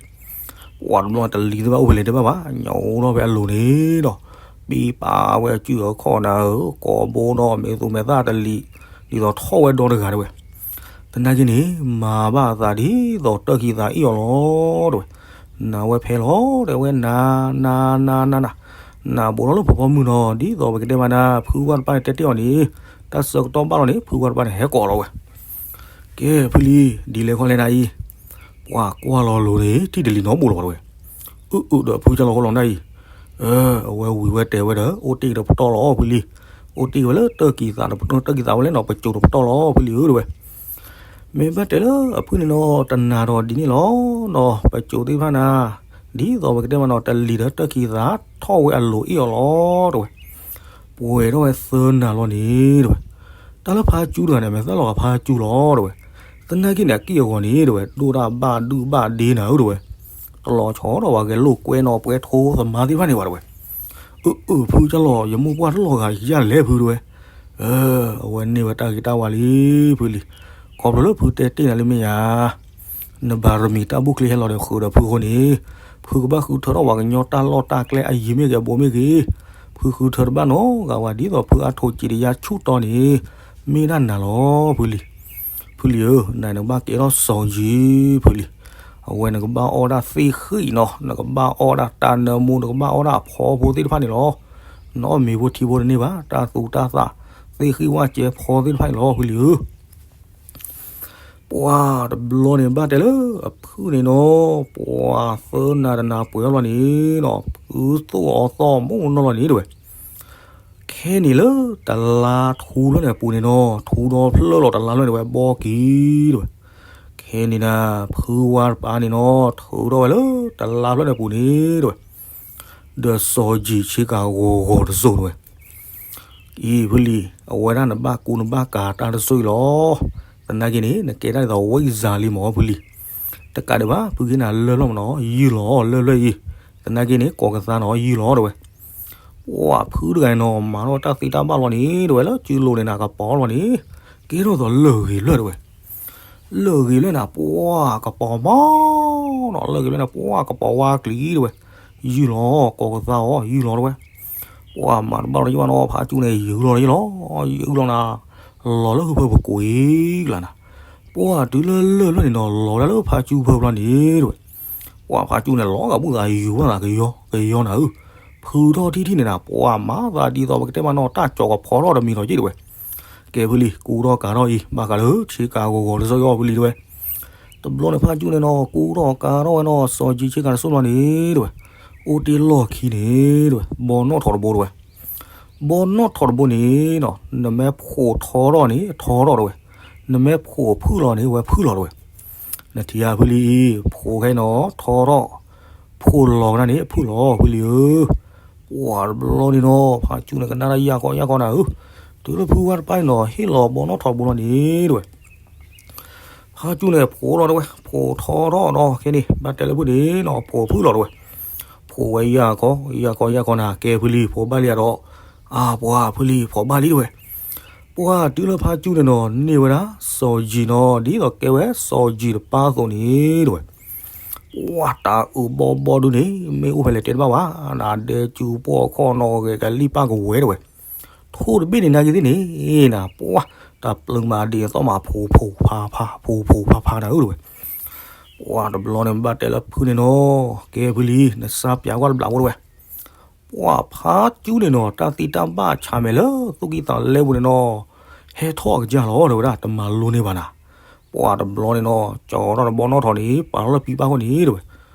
ပှၤတဘျီတလံၤသ့ၣ်တဖၣ်အိၣ်ဖဲလဲၣ်တဲဘၣ်ဘၣ် ညိးထီၣ်ဖဲအလိၤန့ၣ်ဒီး ပံပာ်ဝဲအစုၣ်အခီၣ်နၤဧၢ ကိးဘိဒီးမဲာ်သူမဲာ်သၣ်တလံၤ ဒ်သိးထီၣ်ဝဲဒီတဂၤတဝဲ. သနာ်က့န့ၣ် မၤဘၣ်အသးဒ်သိးတၢ်ခံသးအ့ၣ်အီၤလီၤတဝဲ. နၤဝဲဖဲလီၤတဲဝဲ နၤ နၤ နၤ နၤ နၤ နၤဘူးထီၣ်လၢဖီဖီမုၢ်နီၤ ဒ်သိးပကတဲမးနၤ ဖုဝါတပၤန့ၣ်တဲတ့ၢ်အီၤန့ၣ် တၢ်ဆၢကတီၢ်ဘၣ်လီၤန့ၣ် ဖုဝါတပၤန့ၣ် ဟဲကိးလီၤဝဲ. ကဲ ဖုလံ ဒ်လဲၣ်ခီလဲၣ်နၤအံၤ ပှၤကွၢ်လီၤလိၤန့ၣ် ထံၣ်တလံၤနီတဘိလီၤဝဲ. အုၣ်အုၣ်ဒီးဖုကၢ်လီၤဃီလီၤနၤအံၤ အဝဲဝံၤဝဲတဲဝဲဒီး အိၣ်တ့ၢ်တပတီၢ်လီၤဖုလံ. အိၣ်တ့ၢ်ဝဲလၢတၢ်ခံသး တၢ်ခံသးဝဲလဲၣ်နီၤ ပစိၤတပတီၢ်လီၤဖုလံဧၢတဝဲ. မ့ၢ်ဘၣ်တဲလၢအဖုန့ၣ်နီၤ တနၤဒီးဒ်န့ၣ်လီၤနီၤ ပစိၤသ့ၣ်တဖၣ်နၤ ဒ်သိးပကတဲမးနီၤ တလံၤဒီးတၢ်ခံသးထီၣ်ဝဲအလိၤအ့ၣ်အီၤလီၤတဝဲ. ပှဲၤထီၣ်ဝဲသၢနၤလီၤန့ၣ်တဝဲ. တၢ်လၢဖါကၠူတဂၤန့ၣ် အမဲာ်သၣ်လီၤဂာ်ဖါကၠူလီၤတဝဲ. သနာ်က့န့ၣ် အက့ၢ်အဂီၤန့ၣ်တဝဲ ဒိၣ်တၢ်ဘၣ်ဒုၣ်ဘၣ်ဒ့နၤဧၢတဝဲ. တလီၤဆီဒီးပှၤဂဲၤလိာ်ကွဲနီၤ ပှဲၤထိသမါသ့ၣ်တဖၣ်န့ၣ်ဝဲတဝဲ. အၢ အၢ ဖုကၢ်လီၤ ယမိၢ်ပှၢ်တလီၤဂာ်ယၤလဲၣ်ဖုတဝဲ. အဝဲန့ၢ်ဝဲတၢ်ဂ့ၤတၢ်ဝါလံ ဖုလံ. ခီဖျိလၢဖုတဲတ့ၢ်နၤလၢမ့ၢ်ယၤ နဘၣ်ရမံၤတၢ်ဘူၣ်ချံဟဲလီၤဒီးဃုာ်ဒီးဖုအဃိန့ၣ် ဖုကဘၣ်ဃုထၢထီၣ်ပှၤကညီတၢ်လီၢ်တၢ်ကျဲအယံၤမ့ၢ်ဂ့ၤအဘူးမ့ၢ်ဂ့ၤ, ဖုဃုထၢတဘၣ်နီတဂၤဝဲ ဒ်သိးဖုအါထိးစံးတယါဆူၣ်တီန့ၣ် မ့ၢ်ဒၣ်နၤလီၤ ဖုလံ. ဖုလံဧၢ, နကဘၣ်ကဲထီၣ်စီၤယံၤ ဖုလံ. အဝဲနကဘၣ်အီၣ်ဒၣ်သ့ၣ်ဃံၣ်နီၤ, နကဘၣ်အီၣ်ဒၣ်တၢ်နၢမူ, နကဘၣ်အီၣ်ဒၣ်အဖီဖိသ့ၣ်တဖၣ်န့ၣ်လီၤ. နအီၣ်မ့ၤဖိထံဖိတန့ၢ်ဘၣ်, တၢ်သူတၢ်သၣ်, သ့ၣ်ဃံၣ်ဝၣ်ကဲဖီသ့ၣ်တဖၣ်န့ၣ်လီၤ ဖုလံဧၢ. ပှၤတဘျီန့ၣ်ဘၣ်တဲလၢအဖုန့ၣ်နီၤ, ပှၤသၢနၤတနၤပှဲၤထီၣ်လီၤန့ၣ်နီၤ, ဖုသူၣ်အီၣ်သီၣ်မိၢ်နီၢ်လီၤန့ၣ်တဝဲ. ခဲန့ၣ်လၢတလါထူလၢန့ၣ်အပူၤန့ၣ်နီၤ, ထူဒီဖျၢၣ်လီၤတလါလၢန့ၣ်ဝဲ ဘီကံၤတဝဲ. ခဲန့ၣ်နၤ ဖုဝါတပၤန့ၣ်နီၤ, ထုးထီၣ်ဝဲလၢတလါဖျၢၣ်န့ၣ်အပူၤန့ၣ်တဝဲ. ဒီးစီၤယံၤဆ့ကၤဂီၤဂီၤတစိၤတဝဲ. အံၤဖုလံၤ အဝဲဒၣ်နဘၣ်ကူနဘၣ်ကၤတၢ်တစိၢ်အံၤလီၤ. သနာ်က့န့ၣ် နကဲဒၣ်ဒ်သိးဝံစၤလံမ့ၢ်ဖုလံၤ. တကးဒံးဘၣ် ဖုက့ၤနၤလၢၢ်လီၤမနီၤ ယုၢ်လီၤလၢၢ်လၢၢ်အံၤ. သနာ်က့န့ၣ် ကိးကသါနီၤ ယုၢ်လီၤတဲဝဲ. ပှၢ်ဖုတဂၤန့ၣ်နီၤ မၤထီၣ်တၢ်သ့တၢ်ဘၣ်လီၤန့ၣ် တဲဝဲလၢစုလိၤန့ၣ်နၤကပီၤလီၤန့ၣ် ကဲထီၣ်သိးလၢၢ်ဂ့ၤလၢၢ်တဲဝဲ. လၢၢ်ဂ့ၤလၢၢ်န့ၣ် ပှၢ်ကပီၤမးနီၤ လၢၢ်ဂ့ၤလၢၢ်န့ၣ် ပှၢ်ကပီၤဝါကလံၤတဲဝဲ. ယုၢ်လီၤ ကိးကသါအီၤ ယုၢ်လီၤတဲဝဲ. ပှၢ်မၤတဘၣ်လီၤယဘၣ်နီၤ ဖးကၠူန့ၣ် ယုၢ်လီၤယုၢ်လီၤ ယုၢ်လီၤနၤ လီၤလၢဟၢဖၢပကိးအံၤကျါနၤ. ပှၢ်တုၤလၢလၢၢ်လၢၢ်န့ၣ်နီၤ လီၤဝဲဒၣ်လၢဖးကၠူဖၢဖျီန့ၣ်တဲဝဲ. ပှၢ်ဖးကၠူန့ၣ် လီၤဂာ်ဘူၣ်သးယုၢ်ဘၣ်သးကယီကယီနၤဧၢ. ဖုထီၣ်ထံထံန့ၣ်နၤ ပှၢ်မၤသးဒ်သိးပကတဲမးနီၤ တၢ်ကၠီၤကဖီထီၣ်တမံၤထီၣ်က့တဲဝဲ. ကဲဖုလံၤ ကူထီၣ်ကၤထီၣ်အံၤ ဘၣ်ဃးလၢဆ့ကၤဂီၤဂီၤတစိၢ်အံၤအီၤဖုလံၤတဲဝဲ. တဘျီန့ၣ်ဖးကၠူန့ၣ်နီၤ ကူထီၣ်ကၤထီၣ်ဝဲနီၤ စီၤကံဆ့ကၤတစိၢ်ဖျီန့ၣ်တဲဝဲ. အိၣ်တ့ၢ်လီၢ်ခံန့ၣ်တဲဝဲ ဘီနီၣ်ထီၣ်တဘိတဲဝဲ. ဘီနီၣ်ထီၣ်တဘိန့ၣ်နီၤ နမ့ၢ်ဖိးထီထီၣ်န့ၣ် ထီထီၣ်တဲဝဲ. နမ့ၢ်ဖိးဖုၣ်လီၤန့ၣ် ဝဲဖုၣ်လီၤတဲဝဲ. နထံၣ်ဧါဖုလံၤအံၤ ဖိးခဲအံၤနီၤ ထီထီၣ် ဖိးလီၤကဒါန့ၣ် အဖုၣ်လီၤဖုလံၤဧၢ. ပှၢ်တဘျီန့ၣ်နီၤ ဖးကၠူန့ၣ်ကနၣ်တၢ်ယၢ်ကီယၢ်ကီနၤဧၢ. တုၤလၢဖုဝါတပၢ်န့ၣ်နီၤ ဟ့ၣ်လီၤဘီနီၣ်ထီၣ်တဘိလီၤန့ၣ်တဲဝဲ. ဖးကၠူန့ၣ် ဖိးလီၤတဲဝဲ ဖိးထီထီၣ်ဒီးခဲန့ၣ် ဘၣ်တဲလၢဖုန့ၣ်နီၤ ဖိးဖုၣ်လီၤတဲဝဲ. ဖိးဝဲယၢ်ကီ ယၢ်ကီယၢ်ကီနၤ ကဲဖုလံၤ ဖိးဘၣ်လံဧါဒီး အါ ပှၢ်ဖုလံၤ ဖိးဘၣ်လံတဲဝဲ. ပှၢ်တုၤလၢဖးကၠူန့ၣ်နီၤ န့ၢ်ဝဲဒၣ် စီၤယံၤနီၤ ဒ်သိးကဲဝဲစီၤယံၤတပၢ်အသိးန့ၣ်တဲဝဲ. ပှၢ်တၢ်အုးဘီဘီဒုန့ၣ် မ့ၣ်အူဖဲလဲၣ်တဲတဘၣ်ဘၣ် နဒဲကၠူပှီၢ်ခီၣ်နီၤ ဂဲၤကလံၣ်ပၢ်ကဝဲၤတဲဝဲ. ထိၣ်တဘ့ၣ်န့ၣ်နာ်က့သ့ၣ်န့ၣ်နၤ ပှၢ် တၢ်ပျုၤမၤဒံးအသီၣ်မး ဖိးဖိးဖးဖး ဖိးဖိးဖးဖးနၤဧၢတဲဝဲ. ပှၢ်တဘျီန့ၣ် ဘၣ်တဲလၢဖုန့ၣ်နီၤ ကဲဖုလံၤ နစၢ်ပၠးကွၢ်တဘျးဖိတဲဝဲ. ပှၢ်ဖးကၠူန့ၣ်နီၤ တၢ်သံတၢ်ဘၣ်ဆါမဲာ်လၢသူၣ်ကံၢ်သးလဲပူၤန့ၣ်နီၤ ဟဲထီၣ်အကစၢ်လီၤတဲဝဲဒၣ် တမၤလိန့ၢ်ဘၣ်နၤ. ပှၢ်တဘျီန့ၣ်နီၤ ကၠီထီၣ်တဘီနီၣ်ထီၣ်န့ၣ် ပာ်ထီၣ်လၢပံပၢ်ခိၣ်န့ၣ်တဲဝဲ.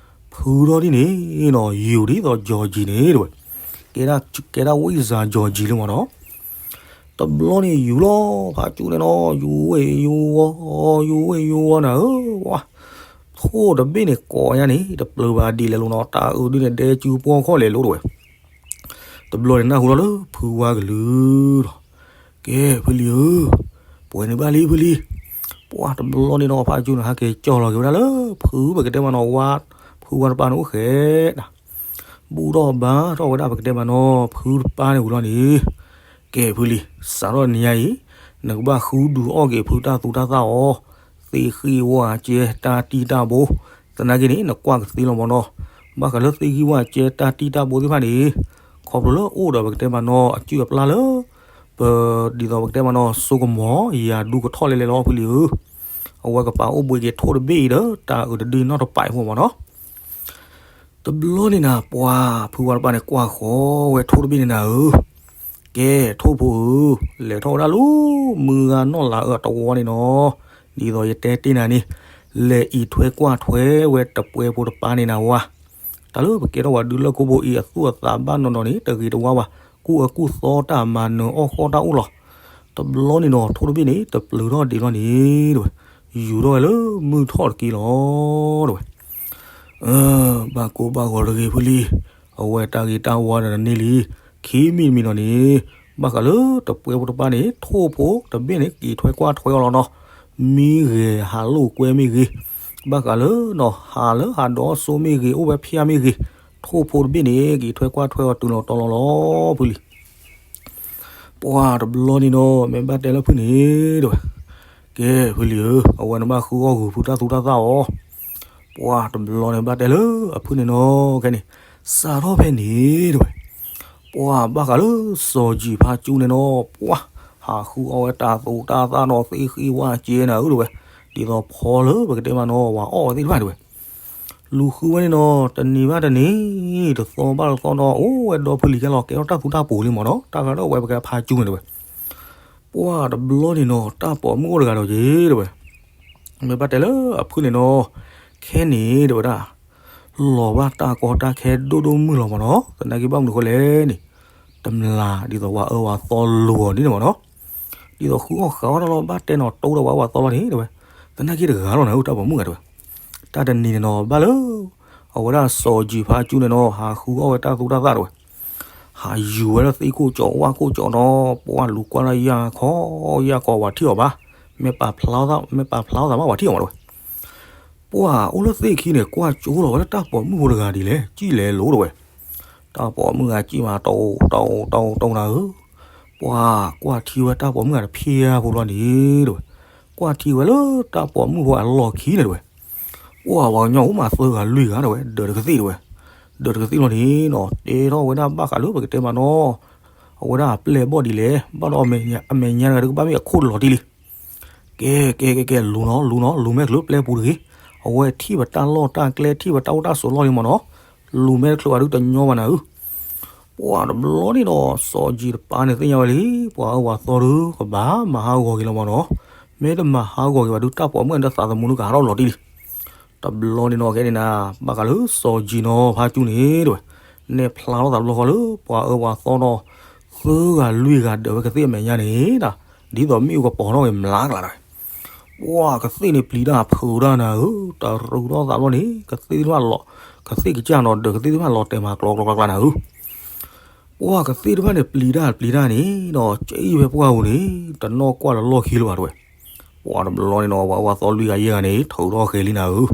ဖုထီၣ်ထံန့ၣ်နီၤ ယူၤဒ်သိးကၠီၤကံၤန့ၣ်တဲဝဲ. ကဲဒၣ် ကဲဒၣ်ဝံစၤကၠီၤကံၤလၢမနီၤ. တဘျီန့ၣ်ယူၤလီၤ ဖးကၠူန့ၣ်နီၤ ယူၤဝဲယူၤဝီ ယူၤဝဲယူၤဝီနၤဧၢ ပှၢ် ထိၣ်တဘ့ၣ်န့ၣ်ကိးညါန့ၣ် တပျုၤဘၣ်ဒံးလဲၤလိၤနီၤ တၢ်အုးဒုန့ၣ် ဒဲကၠူပှီၢ်ခီၣ်လဲၤလိၤတဲဝဲ. တဘျီန့ၣ်နၢ်ဟူထီၣ်လၢဖုဝါကလုၢ်လီၤ. ကဲဖုလံၤဧၢ ပှဲၤန့ၣ်ဘၣ်လံဖုလံၤ. ပှၢ်တဘျီန့ၣ်နီၤ ဖးကၠူန့ၣ် ဟဲက့ၤကၠီၢ်လီၤက့ၤဝဲဒၣ်လၢ ဖုပကတဲမးနီၤ ဝါ ဖုဝါတပၢ်န့ၣ်အိၣ်ဃဲဒၣ် ဘူၣ်ထီၣ်ဘါထီၣ်ဝဲဒၣ်ပကတဲမးနီၤ ဖုတပၢ်န့ၣ်ဝံၤလီၤန့ၣ်. ကဲဖုလံၤ စးထီၣ်နံၤညါအံၤ နကဘၣ်ဃုဒုးအီၣ်က့ၤဖုတၢ်သူတၢ်သၣ်အီၤ သ့ၣ်ဃံၣ်ဝၣ်ကဲတၢ်တံၢ်တၢ်ဘိ သနာ်က့န့ၣ် နကွၢ်ကသ့လီၤမနီၤ. ဘၣ်ဃးလၢသ့ၣ်ဃံၣ်ဝၣ်ကဲတၢ်တံၢ်တၢ်ဘိသ့ၣ်တဖၣ်န့ၣ် ခီဖျိလၢအိၣ်ဒီးပကတဲမးနီၤ အစုၣ်အပျၢ်လၢ ပ ဒ်သိးပကတဲမးနီၤ စိကမီၤ ယၤဒူကထီၣ်လဲၤလဲၤလီၤဖုလံၤဧၢ. အဝဲကပာ်အိၣ်ဘှံးက့ၤထိၣ်တဘ့ၣ်အံၤဒီး တၢ်အုးတဒုနီၣ်တပာ်အံၤဖိမးနီၤ. တဘျီန့ၣ်နၤ ပှၢ်ဖုဝါတပၢ်န့ၣ် ကွၢ်ဃီဝဲထိၣ်တဘ့ၣ်န့ၣ်နၤဧၢ. ကဲထိၣ်ဖိဧၢ, လဲၤထီၣ်ဝဲဒၣ်လၢမုၢ်ဂၤနီၢ်လၤအၢအတဝီန့ၣ်နီၤ, ဒ်သိးယတဲတ့ၢ်နၤန့ၣ်, လဲၤအံးထွဲကွၢ်ထွဲဝဲတပှဲဖိတပၢ်န့ၣ်နၤဝါ. တၢ်လၢပကဲထီၣ်ပှၤဒုးလၢၢ်ခိၣ်ဖိအံၤ အသူၣ်အသးဘၣ်နီၢ်နီၢ်န့ၣ် တဂ့ၤတဝါဘၣ်, ကူၣ်အၢကူၣ်သီတၢ်မၤနၢၤအီၣ်ဃီၣ်တၢ်အိၣ်လီၤ. တဘျီန့ၣ်နီၤ ထိၣ်တဘ့ၣ်န့ၣ် တပျုၤထီၣ်ဒံးလီၤန့ၣ် တဲဝဲ, ယူၤထီၣ်ဝဲလၢမုၢ်ထီၣ်တက့ၢ်လီၤ တဲဝဲ. ဘၣ်ကိၢ်ဘၣ်ဂီၤတဂ့ၤဖုလံ, အဝဲတၢ်ဂ့ၤတၢ်ဝါဒီးတန့ၢ်လံ, ခံမံၤတမံၤနီၤန့ၣ်, ဘၣ်ဃးလၢတပှဲဖိတပၢ်န့ၣ် ထိၣ်ဖိတဘ့ၣ်န့ၣ် က့ၤထွဲကွၢ်ထွဲအီၤလီၤနီၤ, မ့ၢ်ဂ့ၤဟးလိာ်ကွဲမ့ၢ်ဂ့ၤ, ဘၣ်ဃးလၢနီၤ ဟးလၢဟးဒီးစိမ့ၢ်ဂ့ၤ အိၣ်ဝဲဖျါမ့ၢ်ဂ့ၤ, ထိၣ်ဖိတဘ့ၣ်န့ၣ် က့ၤထွဲကွၢ်ထွဲအီၤတုၤလီၤတီၤလီၤလီၤ ဖုလံ. ပှၢ်တဘျီန့ၣ်နီၤ မ့ၢ်ဘၣ်တဲလၢဖုန့ၣ် တဲဝဲ, ကဲဖုလံဧၢ, အဝဲနဘၣ်ဃုအီၣ်ဂုာ်ဖုတၢ်သူတၢ်သၣ်အီၤ. ပှၢ်တဘျီန့ၣ်ဘၣ်တဲလၢအဖုန့ၣ်နီၤ, ခဲန့ၣ်, စးထီၣ်ဖဲန့ၣ် တဲဝဲ, ပှၢ်ဘၣ်ဃးလၢစီၤယံၤဖါကၠူန့ၣ်နီၤ, ပှၢ်ဟးဃုအီၣ်ဝဲတၢ်သူတၢ်သၣ်နီၤ သ့ဃံဝၣ်ကဲနၤဧၢ တဲဝဲ, ဒ်သိးဖီလၢပကတဲမးနီၤ ဝၤအီၣ်ဝဲသ့ၣ်တဖၣ် တဲဝဲ. လူၤဃုဝဲန့ၣ်နီၤ တနံၤဘၣ်တနံၤ, တသီဘၣ်တသီနီၤ အိၣ်ဝဲဒီဖုလံၤခဲလီၤ ကဲထီၣ်တၢ်သူတၢ်ပူၤလံမးနီၤ တၢ်ဃးဒီးဝဲပကဲဖါကၠူန့ၣ် တဲဝဲ. ပှၢ်တဘျီန့ၣ်နီၤ တၢ်ပိာ်မုၣ်အိၣ်တဂၤဒီးက့ၤ တဲဝဲ, မ့ၢ်ဘၣ်တဲလၢအဖုန့ၣ်နီၤ, ခဲန့ၣ် တဲဝဲဒၣ်, လီၤဘၣ်တၢ်ကီတၢ်ခဲဒိၣ်ဒိၣ်မုၢ်လီၤမးနီၤ သနာ်က့ဘၣ်မနုၤဃိလဲၣ်န့ၣ်, တမျၢ်ဒ်သိးဝၤအၢဝၤသီလိၤအီၤန့ၣ်မးနီၤ, ဒ်သိးဃုအီၣ်ဃုအီၣ်တၢ်လီၤ ဘၣ်တဲနီၤ တိၢ်ဒီးဝဲဝၤသီလီၤန့ၣ် တဲဝဲ, သနာ်က့တဂၤလီၤနၤဧၢ တၢ်ပိာ်မုၣ်ဂၤ တဲဝဲ. တၢ်တနံၤန့ၣ်နီၤ ဘၣ်လၢ အဝဲဒၣ်စီၤယံၤဖါကၠူန့ၣ်နီၤ ဟးဃုအီၣ်ဝဲတၢ်သူတၢ်သၣ် တဲဝဲ. ဟးယူၤဝဲလၢသ့ၣ်ခိၣ်ကၠီဝၣ်ခိၣ်ကၠီနီၤ, ပှၢ်လူၤကွၢ်လၢယၢ်ခီယၢ်ခီ ဝၤထံၣ်အီၤဘၣ်, မ့ၢ်ပာ်ဖျါ, မ့ၢ်ပာ်ဖျါအီၤသးဘၣ် ဝၤထံၣ်အီၤမးတဝဲ. ပှၢ်အိၣ်လၢသ့ၣ်ခံန့ၣ် ကွၢ်ကၠိလီၤဝဲလၢတၢ်ပိာ်မုၣ်ဖိတဂၤဒ်လဲၣ်, စံၣ်လဲၤလိၤတဝဲ. တၢ်ပိာ်မုၣ်ဂၤစံၣ်မး တအိၣ်တအိၣ်တအိၣ်တအိၣ်နၤဧၢ, ပှၢ်ကွၢ်ထံဝဲတၢ်ပိာ်မုၣ်ဂၤတဖျဲဖိလီၤန့ၣ်တဝဲ. ကွၢ်ထံဝဲလၢတၢ်ပိာ်မုၣ်ဖိအလီၢ်ခံန့ၣ်တဝဲ. ပှၢ်ပှၤကညီအိၣ်မးသၢဂၤလွံၢ်ဂၤတဝဲ ဒၢးတကသ့ၣ်တဝဲ. ဒၢးတကသ့ၣ်လီၤန့ၣ်နီၤ တဲထီၣ်ဝဲဒၣ်ဘၣ်ဃးလၢပကတဲမးနီၤ, အဝဲဒၣ်အပျဲၢ်အဘီၣ်ဒ်လဲၣ်, ဘၣ်ဒီးအမဲာ်ညါတဂၤတကဘၣ်မ့ၢ်အခိၣ်လီၤတံၢ်လံ. ကဲ ကဲ ကဲ ကဲ လူၤနီၤ လူၤနီၤ လူၤမဲာ်ချၢပျဲပူၤတဂ့ၤ. အဝဲထံၣ်ပတၢ်လီၢ်တၢ်ကျဲ ထံၣ်ပတၢ်အိၣ်တၢ်ဆိးလီၢ်လံမးနီၤ, လူၤမဲာ်ချၢအဒုတညီဘၣ်နၤဧၢ. ပှၢ်တဘျီန့ၣ်ဒီး စီၤကၠံတပၢ်န့ၣ်သ့ၣ်ညါဝဲလံ, ပှၤအၢပှၤသီဒီး ကဘၣ်မၤဟးဂီၤက့ၤလီၤမးနီၤ, မ့ၢ်တမၤဟးဂီၤက့ၤဘၣ်ဒု တၢ်ပိာ်မုၣ်အတၢ်သးသမူဒုကဟးထီၣ်လီၤတံၢ်လံ. တဘျီန့ၣ်နီၤ ခဲန့ၣ်နၤ ဘၣ်ဃးလၢစီၤကၠံနီၤ ဖါကၠူန့ၣ်တဝဲ, နဲၣ်ဖျါထီၣ်သးတဘျီဃီလၢ ပှၤအၢပှၤသီနီၤ, သၢဂၤလွံၢ်ဂၤဒၢးဝဲကသ့ၣ်အမဲာ်ညါန့ၣ်, ဒ်သိးမ့ၣ်အူကပီၤထီၣ်က့ၤမျးကလးတဝဲ. ပှၢ်ကသ့ၣ်န့ၣ်ပျံၤတၢ်ဖုးတၢ်နၤဧၢ, တရူးထီၣ်သးတဘျီန့ၣ် ကသ့ၣ်တဖၣ်လီၤ, ကသ့ၣ်ကစၢ်နီၤ ဒၢးကသ့ၣ်တဖၣ်လီၤတဲာ်မးကျီကျီကျါကျါနၤဧၢ. ပှၢ်ကသ့ၣ်တဖၣ်န့ၣ် ပျံၤတၢ်ပျံၤတၢ်န့ၣ်ဒီး ကၠံဝဲပှၢ်ဧိၤန့ၣ် တနီၣ်ကွၢ်လၢလီၢ်ခံလၢၤဘၣ်တဝဲ. ပှၢ်တဘျီန့ၣ်နီၤ ပှၤအၢပှၤသီလွံၢ်ဂၤယဲၢ်ဂၤန့ၣ် ထုးထီၣ်ဃဲၤလံနၤဧၢ.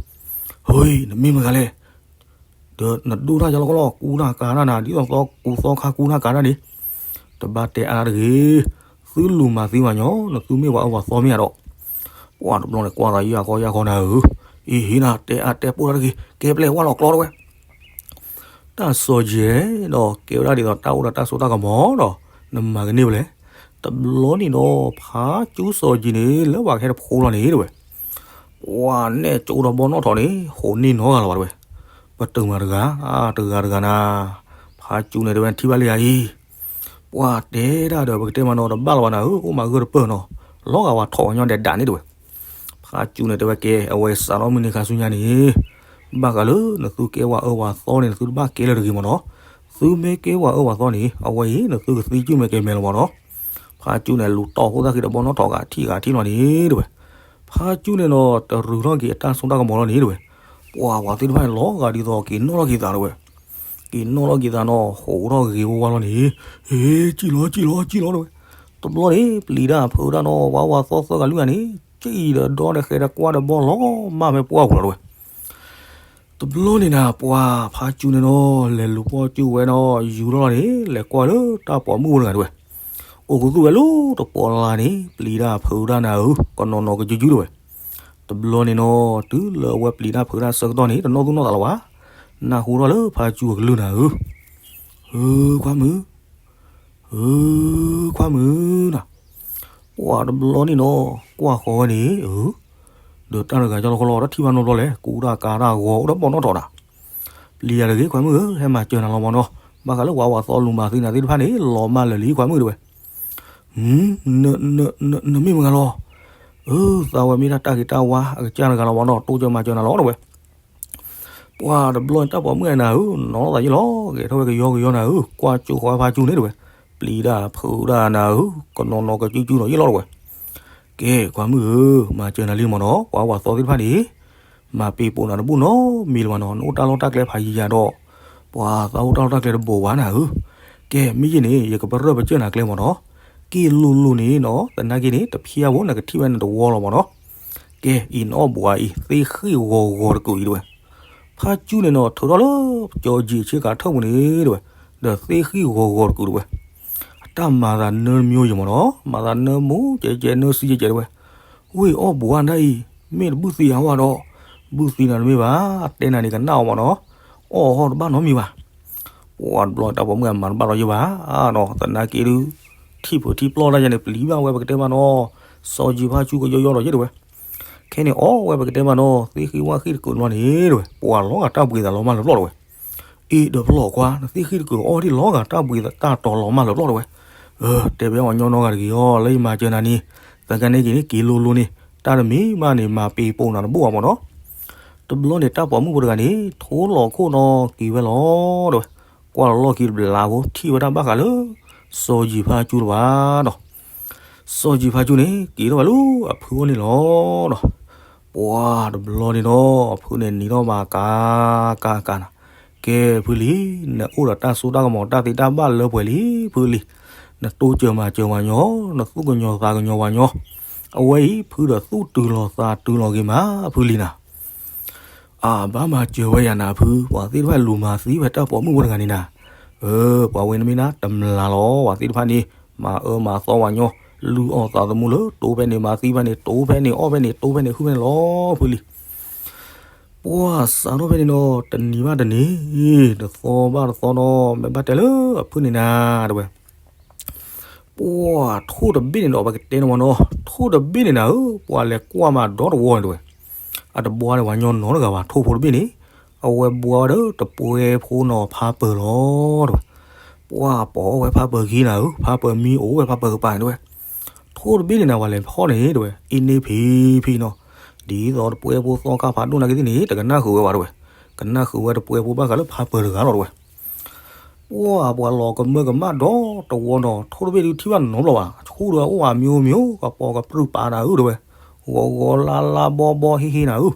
ဟ့ နမ့ၢ်မတၤဂၤလဲၣ်, ဒီးနဒိၣ်တၢ်ယလီကလီ ကူတၢ်ကၤတၢ်နၤ ဒ်သိးသီကူသီခါကူတၢ်ကၤတၢ်န့ၣ်, တဘၣ်တဲအါတဂ့ၤ, သုလူၤမၤသံမးညီ နသုမ့ၢ်ပှၤအၢပှၤသီမ့ၢ်ဧါဒီး. ပှၢ်တဘျီန့ၣ် ကွၢ်သးယၢ်ခီယၢ်ခီနၤဧၢ, အ့ ဟ့နၤ တဲအါတဲပိၢ်တၢ်တဂ့ၤ, ကဲပျဲဝဲလီၤကျီတဝဲ. တၢ်စီၤယဲဒီး ကဲဝဲဒၣ်ဒ်သိးတၢ်အိၣ်ဒီးတၢ်စိတၢ်ကမီၤဒီး နမၤကန့ၢ်ဝဲလဲၣ်. တဘျီန့ၣ်ဒီး ဖါကၠူစီၤယံၤန့ၣ် လၢပှၤကဟဲတဖိလီၤန့ၣ်တဝဲ, ပှၢ်နဲၣ်ကၠိဒီးဘီနီၣ်ထိးန့ၣ် ဟိးန့ၢ်နီတဂၤလၢၤဘၣ်တဝဲ. ပတုာ်မးတဂၤ, တဂၤတဂၤနၤ, ဖါကၠူန့ၣ်တဝဲ ထံၣ်ဘၣ်လံဧါအံၤ, ပှၢ်တဲဒၣ်ဒီး ပကတဲမးနီၤ တဘၣ်လၢၤဘၣ်နၤဧၢ, အိၣ်မးဂၢၢ်တပၢၢ်နီၤ, လီၤဂာ်ဝဲထီၣ်ဝဲညီဒဲးဒၣ်န့ၣ်တဝဲ. ဖါကၠူန့ၣ်တဲဝဲကဲ အဝဲစးထီၣ်မုၢ်နံၤခါဆူညါန့ၣ် ဘၣ်ဃးလၢနသုကဲပှၤအၢပှၤသီန့ၣ် နသုတဘၣ်ကဲလၢၤတဂ့ၤမးနီၤ. သုမ့ၢ်ကဲပှၤအၢပှၤသီန့ၣ် အဝဲအံၤ နသုကသံစုၣ်မဲာ်ကဲမဲာ်လီၤမးနီၤ. ဖါကၠူန့ၣ် လူၤတီၢ်ဖိသၣ်ဃံဒီးဘီနီၣ်ထိးဂၤထံၣ်ဂၤထံၣ်လီၤန့ၣ်တဝဲ. ဖါကၠူန့ၣ်နီၤ တရူးထီၣ်က့ၤအတၢ်စိတၢ်ကမီၤလီၤန့ၣ်တဝဲ. ပှၢ်ပှၤသ့ၣ်တဖၣ်န့ၣ် လီၤဂာ်ဒ်သိးက့ၤနီၣ်ထီၣ်က့ၤသးတဝဲ. က့ၤနီၣ်ထီၣ်က့ၤသးနီၤ ဟိးထီၣ်ဂ့ၤဝါဝါလီၤန့ၣ်, ဟ့ စံၣ်လီၤ စံၣ်လီၤ စံၣ်လီၤတဝဲ. တဘျီန့ၣ် ပျံၤတၢ်ဖုးတၢ်နီၤ ပှၤအၢပှၤသီသၢဂၤလွံၢ်ဂၤန့ၣ် စံၣ်ဒီးဒီဒီးဃဲၤဒီးကွၢ်ဒီးဘီလီၤမၢ်ဖဲပှၢ်ပူၤလီၤတဝဲ. တဘျီန့ၣ်နၤ ပှၢ်ဖါကၠူန့ၣ်နီၤ လဲၤလူၤပိာ်ကၠူဝဲနီၤ ယူၤထီၣ်လီၤန့ၣ် လဲၤကွၢ်လၢတၢ်ပိာ်မုၣ်ဖိတဂၤတဝဲ. အိၣ်ကသူၣ်ဝဲလၢတပီၤလၢ်န့ၣ် ပျံၤတၢ်ဖုးတၢ်နၤဧၢ ကနီၤနီၤကစုကစုတဝဲ. တဘျီန့ၣ်နီၤ တုၤလၢအဝဲပျံၤတၢ်ဖုးတၢ်ဆၢကတီၢ်န့ၣ် တနီၣ်သူၣ်နီၣ်သးလၢၤဘၣ်. နၢ်ဟူထီၣ်လၢဖါကၠူအကလုၢ်နၤဧၢ, ဧၢ ခွါမုၣ်, ဧၢ ခွါမုၣ်နၤ. ပှၢ်တဘျီန့ၣ်နီၤ ကွၢ်ဃီၤဝဲန့ၣ် ဧၢ ဒီးတၢ်တဂၤကၠီလီၤခီလီၤ တၢ်ထံၣ်ဘၣ်နီတဘျီလဲၣ် ကူတၢ်ကၤတၢ်ဂီၤအိၣ်ဒီးဘီနီၣ်ထိးနၤ. ပျံၤယၤတဂ့ၤ ခွါမုၣ်ဧၢ ဟဲမၤစၢၤနၤလီၤမးနီၤ. ဘၣ်ဃးလၢပှၤအၢပှၤသီလူၤမၤသံနၤသ့ၣ်တဖၣ်န့ၣ် လီၤမၢ်လၢာ်လံ ခွါမုၣ်တဝဲ. နမ့ၢ်မတၤဂၤလီၤ. အၢ သးဝဲမ့ၢ်ဒၣ်တၢ်ဂ့ၤတၢ်ဝါအကစၢ်တဂၤလီၤမးနီၤ တိစၢၤမၤစၢၤနၤလီၤတဝဲ. ပှၢ်တဘျီန့ၣ် တၢ်ပိာ်မုၣ်အံၤနၤဧၢ နီၢ်သးယ့ၢ်လီၤ ဂဲၤထီၣ်ဝဲကယီကယီနၤဧၢ ကွၢ်ကၠိဃီဖါကၠူန့ၣ်တဝဲ. ပျံၤတၢ်ဖုးတၢ်နၤဧၢ ကနီၤနီၤကစုကစုနီၤယ့ၢ်လီၤတဝဲ. ကဲ ခွါမုၣ်ဧၢ မၤစၢၤနၤလံမးနီၤ ပှၤအၢပှၤသီသ့ၣ်တဖၣ်န့ၣ် မၤပ့ၤပိာ်နၤတဘူၣ်နီတမံၤလၢၤဘၣ်နီၤ နအိၣ်တၢ်လီၢ်တၢ်ကျဲဖးယံၤယၤဒီး ပှၤသးအိၣ်တၢ်လီၢ်တၢ်ကျဲတဘိးဘၣ်နၤဧၢ. ကဲ မ့ၢ်ယ့ၢ်န့ၣ် ယကပရၢၢ်ပစၢၢ်နၤကျဲမးနီၤ. က့ၢ်လိၤလိၤန့ၣ်နီၤ သနာ်က့န့ၣ် တဖျါဘၣ် နကထံၣ်ဝဲနတဝီလီၤမးနီၤ. ကဲ အံၤနအီၣ်ဘှးအံၤ သ့ၣ်ဃံၣ်ဂီၤဂီၤတကုာ်အံၤတဝဲ. ဖါကၠူန့ၣ်နီၤ ထုးထီၣ်လၢကၠီကၠံးဆ့ကၤထၢၣ်ပူၤန့ၣ်တဝဲ ဒီးသ့ၣ်ဃံၣ်ဂီၤဂီၤတကုာ်တဝဲ. အတၢ်မၤသးနၢမံၤယိာ်မးနီၤ မၤသးနၢမူကဲကဲနၢစံကဲကဲတဝဲ. ဝ့ၢ်အီၣ်ဘှးဒၣ်အံၤ မ့ၢ်တဘုၣ်သံအဝဲဒီး ဘုၣ်သံနၤတမ့ၢ်ဘၣ် တဲနၤန့ၣ်ကနၣ်အီၤမးနီၤ အီၣ်ဟီၣ်တဘၣ်နီတမံၤဘၣ်. ပှၤတဘျီတၢ်ပိာ်မုၣ်အမၤတဘၣ်ဒီးယဲဘၣ်နီၤ သနာ်က့ဒုး ထံၣ်ဖုးထံၣ်ပျီၢ်တၢ်ယဲန့ၣ် ပျံၤဘၣ်ဝဲပကတဲမးနီၤ စီၤယံၤဖါဆူကယီယီဒီးယဲတဝဲ. ခဲန့ၣ်အီၣ်ဝဲပကတဲမးနီၤ သ့ၣ်ဃံၣ်ဝၣ်ဃံၣ်တကုာ်တဘျီန့ၣ်တဝဲ ပှၤလီၤဂာ်တၢ်ဘှံးသးလီၤမၢ်လၢပျီၢ်တဝဲ. အ့ ဒီးပလီၢ်ခွါ နသ့ၣ်ဃံၣ်တကုာ်အီၣ်ဒ်လီၤဂာ်တၢ်ဘှံးတၢ်တီၤလီၤမၢ်လၢပျီၢ်တဝဲ. အၢ တဲဘၣ်ပှၤကညီနီတဂၤတဂ့ၤအီၤ လၢယမၤစၢၤနၤန့ၣ် သနာ်က့န့ၣ် က့ၤလိၤလိၤန့ၣ် တၢ်တမံၤမးန့ၣ် မၤပ့ၤပိာ်နၤတဘူၣ်အီၤမးနီၤ. တဘျီန့ၣ် တၢ်ပိာ်မုၣ်ဖိတဂၤန့ၣ် ထိလီၤခိၣ်နီၤက့ၤဝဲလီၤတဝဲ. ကွၢ်လီၤလီၢ်ခံတဘျီဖိ ထံၣ်ဝဲဒၣ်ဘၣ်ဃးလၢ စီၤယံၤဖါဆူလၢၤဘၣ်ဒီး စီၤယံၤဖါဆူန့ၣ် က့ၤထီၣ်ဝဲလၢအဖုအိၣ်န့ၣ်လီၤဒီး ပှၤတဘျီန့ၣ်ဒီး အဖုန့ၣ်နံၤထီၣ်မးကၤကၤကၤနၤ ကဲဖုလံ, နအိၣ်ဒီးတၢ်စိတၢ်ကမီၤတၢ်သ့တၢ်ဘၣ်လၢပှဲၤလံဖုလံ. နတိစၢၤမၤစၢၤပှၤညီ, နသူၣ်ကညီၤသးကညီၤပှၤညီ, အဝဲအံၤ ဖုဒီးသူၣ်တုၤလီၤသးတုၤလီၤဂ့ၤမးဖုလံနၤ. အဘၣ်မၤစၢၤဝဲယၤနၤဖု, ပှၤသ့ၣ်တဖၣ်လူၤမၤသံဝဲတၢ်ပိာ်မုၣ်ဖိတဂၤန့ၣ်နၤ. အၢ ပှၤဝဲန့ၣ်မ့ၢ်နၤတမျးလီၤ, ပှၤသ့ၣ်တဖၣ်န့ၣ် မၤအၢမၤသီပှၤညီ, လုၢ်အီၣ်သးသမူလၢ တိဖဲန့ၣ်မၤသံဖဲန့ၣ်, တိဖဲန့ၣ်အီၣ်ဖဲန့ၣ်, တိဖဲန့ၣ်ဟုၣ်ဖဲန့ၣ်လီၤဖုလံ. ပှၤစးထီၣ်ဖဲန့ၣ်နီၤ တနံၤဘၣ်တနံၤ, တသီဘၣ်တသီနီၤ, မ့ၢ်ဘၣ်တဲလၢအဖုန့ၣ်နၤ တဲဝဲ. ပှၤထိၣ်တဘ့ၣ်န့ၣ်ဒီး ပကတဲန့ၣ်မ့ၢ်နီၤ, ထိၣ်တဘ့ၣ်န့ၣ်နၤဧၢ, ပှၤလဲၤကွၢ်မးဒီတဝီန့ၣ်တဲဝဲ. အတဘှါန့ၢ်ပှၤညီနီတဂၤဘၣ်, ထိၣ်ဖိတဘ့ၣ်န့ၣ်, အဝဲဘှါဝဲဒီးတပှဲဖိနီၤဖးပၢၤလီၤတဲဝဲ. ပှၤပိာ်အီၣ်ဝဲဖးပၢၤခံနၤဧၢ, ဖးပၢၤမံအိၣ်ဝဲဖးပၢၤကပၤန့ၣ်တဲဝဲ. ထိၣ်တဘ့ၣ်န့ၣ်နၤ ပှၤလဲၤဖီၣ်န့ၣ်တဲဝဲ, အ့န့ဖံဖံနီၤ, ဒ်သိးတပှဲဖိသီခါဖးဒိၣ်နာ်က့သ့ၣ်န့ၣ် တကနၣ်ဃုာ်ဝဲဘၣ်တဲဝဲ. ကနၣ်ဃုာ်ဝဲတပှဲဖိဘၣ်ဃးလၢဖးပၢၤတဂၤလီၤတဲဝဲ. ပှၤ ပှၤလီၤကမၢကမၣ်ဒီတဝီနီၤ, ထိၣ်တဘ့ၣ်ဒုးထံၣ်ဘၣ်နီတဘျီဘၣ်, ဆူၣ်ဒီးအိၣ်အမျိုးမျိုး, ကပိာ်ကပြုၢ်ပာ်နၤဧၢတဲဝဲ, ဂီၤဂီၤလါလါဘီဘီဟ့ဟ့နၤဧၢ.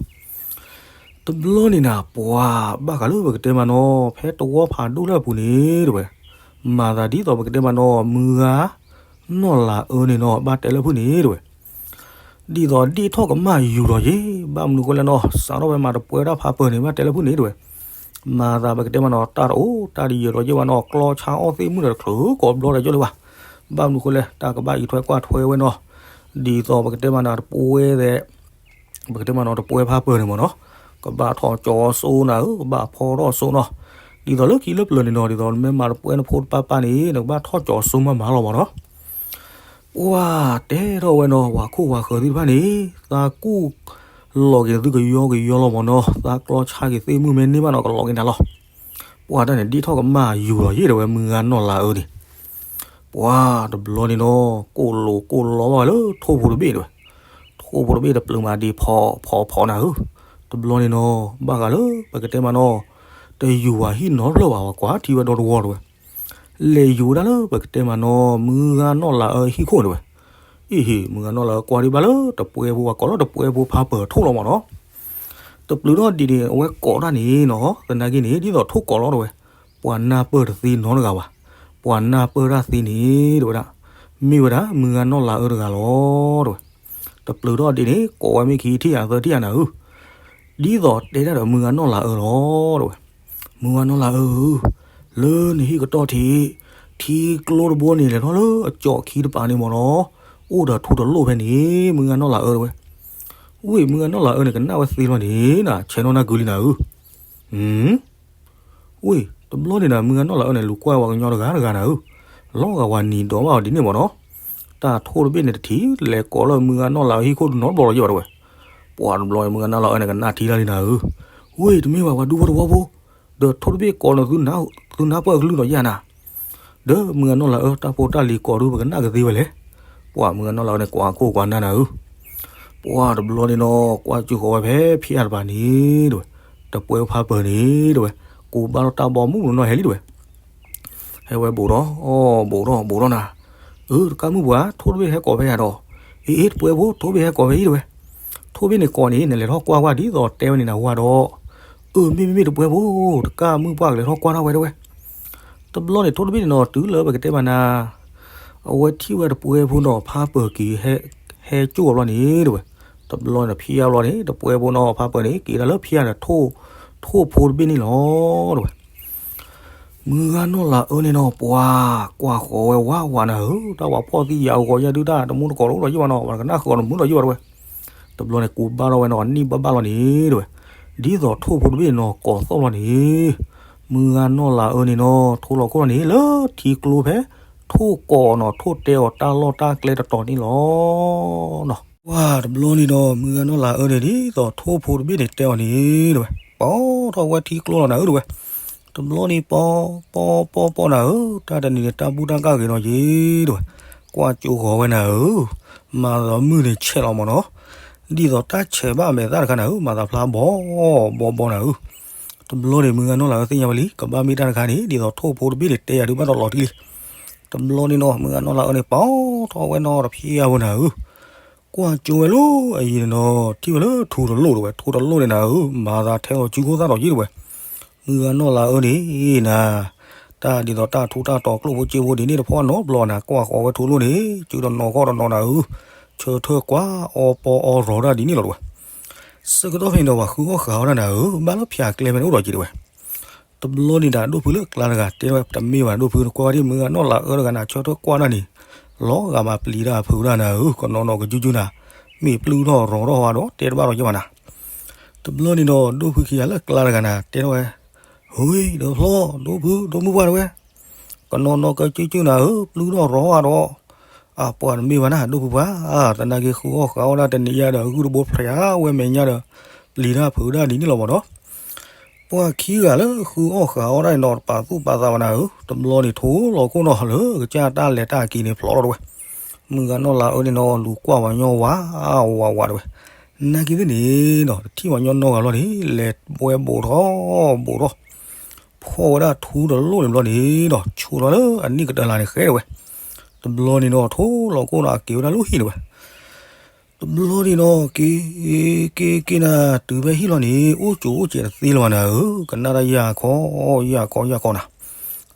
တဘျီန့ၣ်နၤ ပှၤဘၣ်ဃးလၢပကတဲမးနီၤ, ဖဲတဝီဖးဒိၣ်လၢအပူၤန့ၣ်တဲဝဲ, မၤသးဒ်သိးပကတဲမးနီၤ, မုၢ်ဂၤနီၢ်လၤအၢန့ၣ်နီၤ ဘၣ်တဲလၢဖုန့ၣ်တဲဝဲ. ဒ်သိးဒ့ၣ်ထီၣ်ကမၣ်ယူၤလီၤယ့ၣ်, ဘၣ်မနုၤဃိလဲၣ်နီၤ, စးထီၣ်ဖဲမၤတပှဲတၢ်ဖးပၢၤန့ၣ် ဘၣ်တဲလၢဖုန့ၣ်တဲဝဲ. မၤသးပကတဲမးနီၤ တၢ်တအိၣ်တၢ်တယၢၤဒီးယ့ၣ်ဘၣ်နီၤ, ကျီဆါအီၣ်သ့ၣ်မုၣ်ဒီးတချုးကိးဘျီဒီးယ့ၣ်လၢၤဘၣ်. ဘၣ်မနုၤဃိလဲၣ်, တၢ်ကဘၣ်အံးထွဲကွၢ်ထွဲဝဲနီၤ. ဒ်သိးပကတဲမးနီၤ တပှဲသဲး ပကတဲမးနီၤ တပှဲဖးပၢၤန့ၣ်မ့ၢ်နီၤ, ကဘၣ်ထီၣ်ကၠီၤစိနၤဧၢ, ကဘၣ်ဖီထီၣ်စိနီၤ. ဒ်သိးလၢခံလၢပျၢၤန့ၣ်နီၤ, ဒ်သိးနမ့ၢ်မၤတပှဲနဖိတပါပါန့ၣ် နကဘၣ်ထီၣ်ကၠီၤစိမးမးလီၤမ့ၢ်နီၤ. ပှၤတဲထီၣ်ဝဲနီၤ, ပှၤခိၣ်ပှၤဃၢၤသ့ၣ်တဖၣ်န့ၣ် သးကူၣ်လီၤက့ၤနသုကယီကယီလီၤမ့ၢ်နီၤ, သးကျီဆါက့ၤသ့ၣ်မုၣ်မ့ၢ်န့ၢ်ဘၣ်နီၤ ကလီၤက့ၤနၤလီၤ. ပှၤတၢ်န့ၣ် ဒ့ၣ်ထီၣ်ကမၣ်ယူၤလီၤယ့ၣ်တဲဝဲ မုၢ်ဂၤနီၢ်လၤအၢန့ၣ်. ပှၤတဘျီန့ၣ်နီၤ ကိၣ်လိာ်ကိၣ်လီဘၣ်ဝဲလၢထိၣ်ဖိတဘ့ၣ်တဲဝဲ. ထိၣ်ဖိတဘ့ၣ်တပျုာ်မးဒံးဖီဖီဖီနၤဧၢ. တဘျီန့ၣ်နီၤ ဘၣ်ဃးလၢပကတဲမးနီၤ တယူၤဝဲဟံၣ်နီတဖျၢၣ်ဘၣ် ပှၤကွၢ်ထံဝဲဒီတဝီတဲဝဲ. လဲၤယူၤဝဲဒၣ်လၢပကတဲမးနီၤ မုၢ်ဂၤနီၢ်လၤအၢဟံၣ်ခိၣ်တဲဝဲ. အ့ဟ့ၣ် မုၢ်ဂၤနီၢ်လၤအၢကွၢ်ဒံးဘၣ်လၢတပှဲဖိ ပှၤကိးလၢတပှဲဖိဖးပၢၤထိၣ်လီၤမ့ၢ်နီၤ. တပျုာ်ထီၣ်ဒံးန့ၣ် အဝဲကိးတၢ်န့ၣ်နီၤ သနာ်က့န့ၣ် ဒ်သိးထိၣ်ကိးလီၤတဲဝဲ. ပှၤနၢ်ပၢၢ်တသ့နီတဂၤဘၣ်. ပှၤနၢ်ပၢၢ်တၢ်သ့န့ၣ်တဲဝဲဒၣ် မ့ၢ်ဝဲဒၣ် မုၢ်ဂၤနီၢ်လၤအၢတဂၤလီၤတဲဝဲ. တပျုာ်ထီၣ်ဒံးန့ၣ် ကိးဝဲမ့ၢ်ခံထံၣ်ယၤသၢထံၣ်ယၤနၤဧၢ. ဒ်သိးတဲတၢ်ဒီးမုၢ်ဂၤနီၢ်လၤအၢလီၤတဲဝဲ. မုၢ်ဂၤနီၢ်လၤအၢဧၢ, လၢနဟံၣ်ကတီၢ်ထံး ထံကျိတဘိန့ၣ် လဲၤထီၣ်လၢအကၠီၣ်ခံတပၤန့ၣ်မ့ၢ်နီၤ, အိၣ်ဒီးထူတလိၣ်ဖဲန့ၣ် မုၢ်ဂၤနီၢ်လၤအၢတဲဝဲ. ဝ့ၢ် မုၢ်ဂၤနီၢ်လၤအၢန့ၣ် ကနၣ်ဝဲသ့လီၤန့ၣ် နဆဲးနီၢ်နၢ်ကုလံနၤဧၢ. ဝ့ၢ် တဘျီန့ၣ်နၤ မုၢ်ဂၤနီၢ်လၤအၢန့ၣ် လူၤကွၢ်ဝဲပှၤကညီတဂၤတဂၤနၤဧၢ, လီၤဂာ်ဝဲနံၤဒီးဘၣ်အီၤဒ်န့ၣ်မ့ၢ်နီၤ, တၢ်ထိၣ်တဘ့ၣ်န့ၣ်တထံၣ် လဲၤကိးလၢမုၢ်ဂၤနီၢ်လၤအၢဟံၣ်ခိၣ်နီတဘျီလီၤယ့ၣ်ဘၣ်တဲဝဲ. ပှၤတဘျီန့ၣ် မုၢ်ဂၤနီၢ်လၤအၢန့ၣ် ကနၣ်ထံတၢ်လံနၤဧၢ, ဝ့ၢ် တမ့ၢ်ဘၣ်ပှၤဒူဖိတဝီဖိ, ဒီးထိၣ်တဘ့ၣ်ကိးလၢ သုနၢ်ပၢၢ်အကလုၢ်ဒီးယၤနၤ, ဒီးမုၢ်ဂၤနီၢ်လၤအၢ တၢ်ဖိတၢ်လံၤကိးဒု ပကနၣ်ကသ့ဝဲလဲၣ်. ပှၤမုၢ်ဂၤနီၢ်လၤအၢန့ၣ် ကွၢ်ခိၣ်ကွၢ်နၢ်နၤဧၢ. ပှၤတဘျီန့ၣ်နီၤ ကွၢ်ကၠိဃီၤဝဲဖဲဖံးအါတပၤန့ၣ်တဲဝဲ, တပှဲဖးပၢၤန့ၣ်တဲဝဲ, ကိးဘၣ်ထီၣ်တၢ်ဘီမုၢ်နီၤဟဲလံတဲဝဲ. ဟဲဝဲဘူးထီၣ် ဘူးထီၣ်ဘူးထီၣ်နၤ, အၢ တကးမုၢ်ပှၤ ထိၣ်တဘ့ၣ်ဟဲကိးဖဲယၤဒီး, အ့ အ့ တပှဲဖိ ထိၣ်တဘ့ၣ်ဟဲကိးဖဲအံၤတဲဝဲ. ထိၣ်တဘ့ၣ်န့ၣ်ကိးန့ၣ် နလဲၤထီၣ်ကွၢ်ကွၢ်ဒ်သိးတဲဝဲန့ၣ်နဝၤဒီး, အၢ မ့မ့ၢ်မ့ၢ်တပှဲဖိ, တကးမုၢ်ပှၤကလဲၤထီၣ်ကွၢ်ထီၣ်ဝဲတဲဝဲ. တဘျီန့ၣ် ထိၣ်တဘ့ၣ်န့ၣ်နီၤ တုၤလၢပကတဲမးနၤ, အဝဲထံၣ်ဝဲတပှဲဖိနီၤ ဖးပၢၤက့ၤ ဟဲကၠိအဘျီန့ၣ်တဲဝဲ. တဘျီန့ၣ်ဖံးအါဘျီန့ၣ် တပှဲဖိနီၤဖးပၢၤန့ၣ် က့ၤဒၣ်လၢဖံးအါန့ၣ် ထိၣ်ဖိတဘ့ၣ်န့ၣ်လီၤတဲဝဲ. မုၢ်ဂၤနီၢ်လၤအၢန့ၣ်နီၤ ပှၤကွၢ်ဃီၤဝဲဝးဝးနၤဧၢ, တၢ်ပှၤဖီၣ်သံယာ်အဂီၤယဲဒုတၢ်တမူတကိးတအိၣ်ဒီးယံာ်ဘၣ်နီၤ, ပှၤကနၣ်ဃုာ်အီၤတမူဒီးယံာ်ဘၣ်တဲဝဲ. တဘျီန့ၣ် ကူဘၣ်ထီၣ်ဝဲနီၤ နံၣ်ဘၣ်ဘၣ်လီၤန့ၣ်တဲဝဲ. ဒ်သိးထိၣ်ဖိတဘ့ၣ်နီၤ ကိးသီၣ်လီၤန့ၣ်, မုၢ်ဂၤနီၢ်လၤအၢန့ၣ်နီၤ ထိလီၤခိၣ်လီၤန့ၣ် လၢထံကျိဖဲ ထိၣ်ကိးနီၤ ထိၣ်တဲအီၤတၢ်လီၢ်တၢ်ကျဲတတီၤန့ၣ်လီၤနီၤ. ပှၤတဘျီန့ၣ်ဒီး မုၢ်ဂၤနီၢ်လၤအၢန့ၣ် ဒ်သိးထိၣ်ဖိတဘ့ၣ်န့ၣ်တဲအီၤန့ၣ်တဲဝဲ, ပိာ်ထီၣ်ဝဲထံကျိလီၤနၤဧၢတဲဝဲ. တဘျီန့ၣ် ပိာ်ပိာ်ပိာ်ပိာ်နၤဧၢ, တၢ်တနံၤန့ၣ် တၢ်ဘူၣ်တၢ်ကၢ်ဂ့ၤနီၤယ့ၣ်တဲဝဲ. ကွၢ်ကၠိဃီၤဝဲနၤဧၢ, မၤသးမုၢ်န့ၣ်ဆဲးလီၤမ့ၢ်နီၤ, ဒ်သိးတၢ်ဆဲးဘၣ်အမဲာ်သၣ်တခါနၤဧၢ, မၤသးဖျါဘီဘီဘီနၤဧၢ. တဘျီန့ၣ် မုၢ်ဂၤနီၢ်လၤအၢသ့ၣ်ညါဝဲလံ ကဘၣ်မ့ၢ်တၢ်တခါန့ၣ် ဒ်သိးထိၣ်ဖိတဘ့ၣ်န့ၣ် တဲယၤဒုးဘၣ်ဒီးလီၤတံၢ်လံ. တဘျီန့ၣ်နီၤ မုၢ်ဂၤနီၢ်လၤအၢန့ၣ် ပိာ်ထီၣ်ဝဲနီၤတဖံးအါဝဲနၤဧၢ, ကွၢ်ကၠိဝဲလၢအယံၤန့ၣ်နီၤ ထံၣ်ဝဲလၢထူတလိၣ်တဲဝဲ, ထူတလိၣ်န့ၣ်နၤဧၢ, မၤသးထဲသိးစုခိၣ်သၣ်ဒီးယ့ၣ်တဲဝဲ. မုၢ်ဂၤနီၢ်လၤအၢန့ၣ်နၤ, တၢ်ဒ်သိးတၢ်ထူးတၢ်တီၤကျိၣ်ဖိစ့ဖိဒ်န့ၣ်တဖီၣ်နီတဘျီနၤ, ကွၢ်ဃီၤဝဲထူလိၣ်န့ၣ် စုတနီၤခီၣ်တနီၤနၤဧၢ, ဆၢထၢၣ်ကွၢ်အီပီအီရီၤတၢ်ဒ်န့ၣ်လီၤတဝဲ. ဆၢကတီၢ်ဖဲန့ၣ်ဒီးပှၤဃုအီၣ်ဃုအီတၢ်နၤဧၢ, ဘၣ်လၢဖၠးကျဲဖဲန့ၣ်အိၣ်ဒီးက့ၤတဝဲ. တဘျီန့ၣ်ဒီး ဒိၣ်ဖုလၢကျါတဂၤတဲဝဲ တမ့ၢ်ဘၣ်ဒိၣ်ဖု နကွၢ်ဒ်မုၢ်ဂၤနီၢ်လၤအၢတဂၤနၤ ဆၢထၢၣ်ကွၢ်တၢ်န့ၣ် လီၤဂာ်မးပျံၤတၢ်ဖုးတၢ်နၤဧၢ, ကနီၤနီၤကစုကစုနၤ, မ့ၢ်ပျုၢ်ထီၣ်ရီၤထီၣ်ဝဲဒီး တဲတဘၣ်လီၤက့ၤဘၣ်နၤ. တဘျီန့ၣ်ဒီး ဒိၣ်ဖုခံဂၤလၢကျါတဂၤနၤတဲထီၣ်ဝဲ, ဟ့ဒီးဖျီ ဒိၣ်ဖု ဒိၣ်မုၢ်ပှၢ်တဝဲ, ကနီၤနီၤကစုကစုနၤဧၢ, ပျုၢ်ထီၣ်ရီၤဝဲဒီး အပှၤတမ့ၢ်ဘၣ်နၤ ဒိၣ်ဖုပှၢ်, သနာ်က့ဃုအီၣ်ဃုအီတၢ်တနံၤယါဒီး ဂုၢ်တဘိဖျါဝဲမဲာ်ညါဒီး ပျံၤတၢ်ဖုးတၢ်ဒ်န့ၣ်လီၤမးဒီး ပှၤခံဂၤလၢဃုအီၣ်ဃုအီတၢ်န့ၣ်ဒီး တပာ်သူၣ်ပာ်သးဘၣ်နၤဧၢ, တဘျီန့ၣ်ထိၣ်လီၤခိၣ်နီၤလၢကစၢ်တၢ်လဲၤတၢ်က့ၤန့ၣ်ဖျိးလီၤတဝဲ. မုၢ်ဂၤနီၢ်လၤအၢန့ၣ်နီၤ လူၤကွၢ်ပှၤညီဝးဝးဝးတဝဲ. နာ်က့သ့ၣ်န့ၣ်နီၤ တထံၣ်ပှၤညီနီတဂၤလီၤန့ၣ် လဲၤဝဲဘူးထီၣ် ဘူးထီၣ် ဖီၣ်ဝဲဒၣ်ထူတလိၣ်န့ၣ်ဘျီန့ၣ်ဒီး ဆူးထီၣ်လၢအနံၣ်ကတၢၢ်လၢ်န့ၣ်ဃဲတဝဲ. တဘျီန့ၣ်ဒီး ထိၣ်လီၤခိၣ်နီၤ အက့ၤဝဲဒၣ်လၢဟံၣ်တဝဲ. တဘျီန့ၣ်ဒီး က့ၤ က့ၤက့ၤနၤ တုၤဖဲဟံၣ်လီၤန့ၣ် အိၣ်ကၠိအိၣ်စဲးတသ့လၢၤဘၣ်နၤဧၢ, ကနၣ်တၢ်ယၢ်ခီ ယၢ်ခီ ယၢ်ခီနၤ.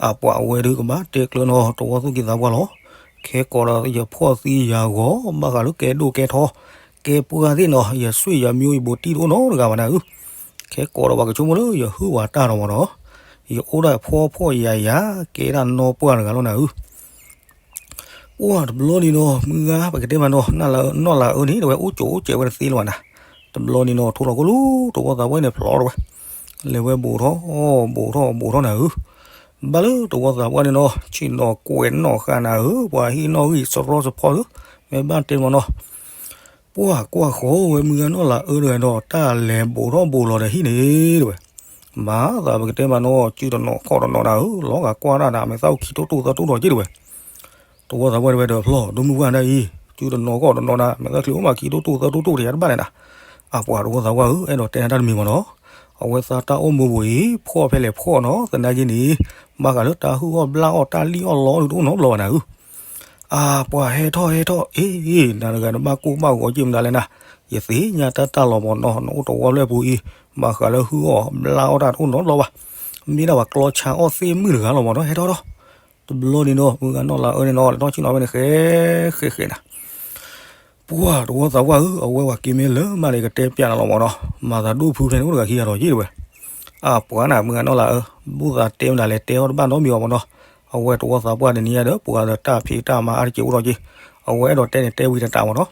အပှၤအဝဲဒုးကဘၣ်တဲကျၢၤနီၤ တဝီသူၣ်က့သးပှၢ်လီၤ. ခဲကိးဒီးယဖှီၣ်သံယၤဂီၤ ဘၣ်ဃးလၢကဲဒိၣ်ကဲထီ ကဲပှၢ်သ့ၣ်နီၤ ယဆွေယမျိုးယဘိတံၢ်တအိၣ်နီတဂၤဘၣ်နၤဧၢ. ခဲကိးဒီးပှၤကဆိကမိၣ်လၢယဟုၣ်ဝၤတၢ်ဒီးမးနီၤ, ယအိၣ်ဒၣ်ဖှီၣ်ဖှီၣ်ယာ်ယာ် ကဲဒၣ်နီၢ်ပှၢ်တဂၤလီၤနၤဧၢ. ပှၢ်တဘျီန့ၣ်ဒီး မုၢ်ဂၤ ပကတဲမးနီၤ နီၢ်လၤအၢန့ၣ် တဝဲအိၣ်ကၠိအိၣ်စဲးဝဲတသ့လၢၤဘၣ်နၤ. တဘျီန့ၣ်ဒီး ထိၣ်လီၤခိၣ်လၢတဝီသးပှၢ်န့ၣ်ဖျိးတဝဲ. လဲၤဝဲဘူးထီၣ် ဘူးထီၣ် ဘူးထီၣ်နၤဧၢ. ဘၣ်လၢတဝီသးပှၢ်န့ၣ်နီၤ ဆ့ၣ်နီၤကွဲးနီၣ်ဃာ်နၤဧၢ, ပှၤဟံၣ်နီၣ်ဂံၢ်စရီစဖီဧၢ, မ့ၢ်ဘၣ်တဲမးနီၤ ပှၢ်ကွၢ်ဃီဝဲမုၢ်ဂၤနီၢ်လၤအၢတဂၤဒီး တၢ်လဲၤဘူးထီၣ်ဘူးလီၤဒီးဟံၣ်န့ၣ်တဝဲ. မၤသးပကတဲမးနီၤ စုတနီၤခီၣ်တနီၤနၤဧၢ, လီၤဂာ်ကွၢ်တၢ်နၤ မဲာ်သၣ်အိၣ်ခံတိၢ်တိၢ်သၢတိၢ်ဒီးက့တဝဲ. တဝီသးပှၢ်တဝဲဒီးဖျီ ဒိၣ်မုၢ်ပှၢ်ဒၣ်အံၤ, စုတနီၤခီၣ်တနီၤနၤ မဲာ်သၣ်ချံအိၣ်မးခံတိၢ်တိၢ်သၢတိၢ်တိၢ်တယၤတဘၣ်လဲၣ်နၤ. အပှၤတဝီသးပှၢ်ဧၢ, အဲၣ်ဒိးတဲနၤတၢ်တမံၤမးနီၤ, အဝဲသးတၢ်အိၣ်မူပူၤအံၤ ဖှီၣ်ဖဲလဲၣ်ဖှီၣ်နီၤ, သနာ်က့န့ၣ် ဘၣ်ဃးလၢတၢ်ဟုၣ်အီၣ်ဘျၣ်အီၣ်တၢ်လံၣ်အီၣ်လီအီၣ်ဒုးတအိၣ်နီတဘျီဘၣ်နၤဧၢ. အပှၤဟဲထီၣ်ဟဲထီၣ်အ့, နၤတဂၤနဘၣ်ကိၢ်ဘၣ်ဂီၤက့မနုၤလဲၣ်နၤ, ယသ့ၣ်ညါတၢ်တၢ်လီၤမးနီၤ, နအိၣ်တဝီဖျၢၣ်ပူၤအံၤ ဘၣ်ဃးလၢဟုၣ်အီၣ်ဘျၣ်အီၣ်တၢ်တအိၣ်နီတဘျီဘၣ်, မ့ၢ်ဒၣ်ပှၤကျီဆါအီၣ်သ့ၣ်မုၣ်တဂၤလီၤမးနီၤ, ဟဲထီၣ်ထီၣ်. တဘျီန့ၣ်ဒီး မုၢ်ဂၤနီၢ်လၤအၢန့ၣ်နီၤ လဲၤထီၣ်ဆ့ၣ်နီၤဖဲန့ၣ်ဃဲဃဲဃဲနၤ ပှၢ်တဝီသးပှၢ်ဧၢ, အဝဲပှၤက့ၤမ့ၢ်လၢမးန့ၣ် ကတဲပျးနၤလီၤမးနီၤ, မၤသးဒိၣ်ဖုဖဲန့ၣ်အိၣ်တဂၤခံဂၤဒီးက့တဝဲ. အပှၤနၤ မုၢ်ဂၤနီၢ်လၤအၢ, ဘူၣ်သးတဲမနုၤလဲၣ် တဲအီၣ်တဘၣ်နီတမံၤအီၤမးနီၤ, အဝဲတဝီသးပှၢ်တနံၤညါဒီး ပှၤဒီးတၢ်ဖံးတၢ်မၤအါတက့ၢ်အိၣ်ထီၣ်က့, အဝဲအဲၣ်ဒိးတဲန့ၣ်တဲဝံၤတတးမးနီၤ.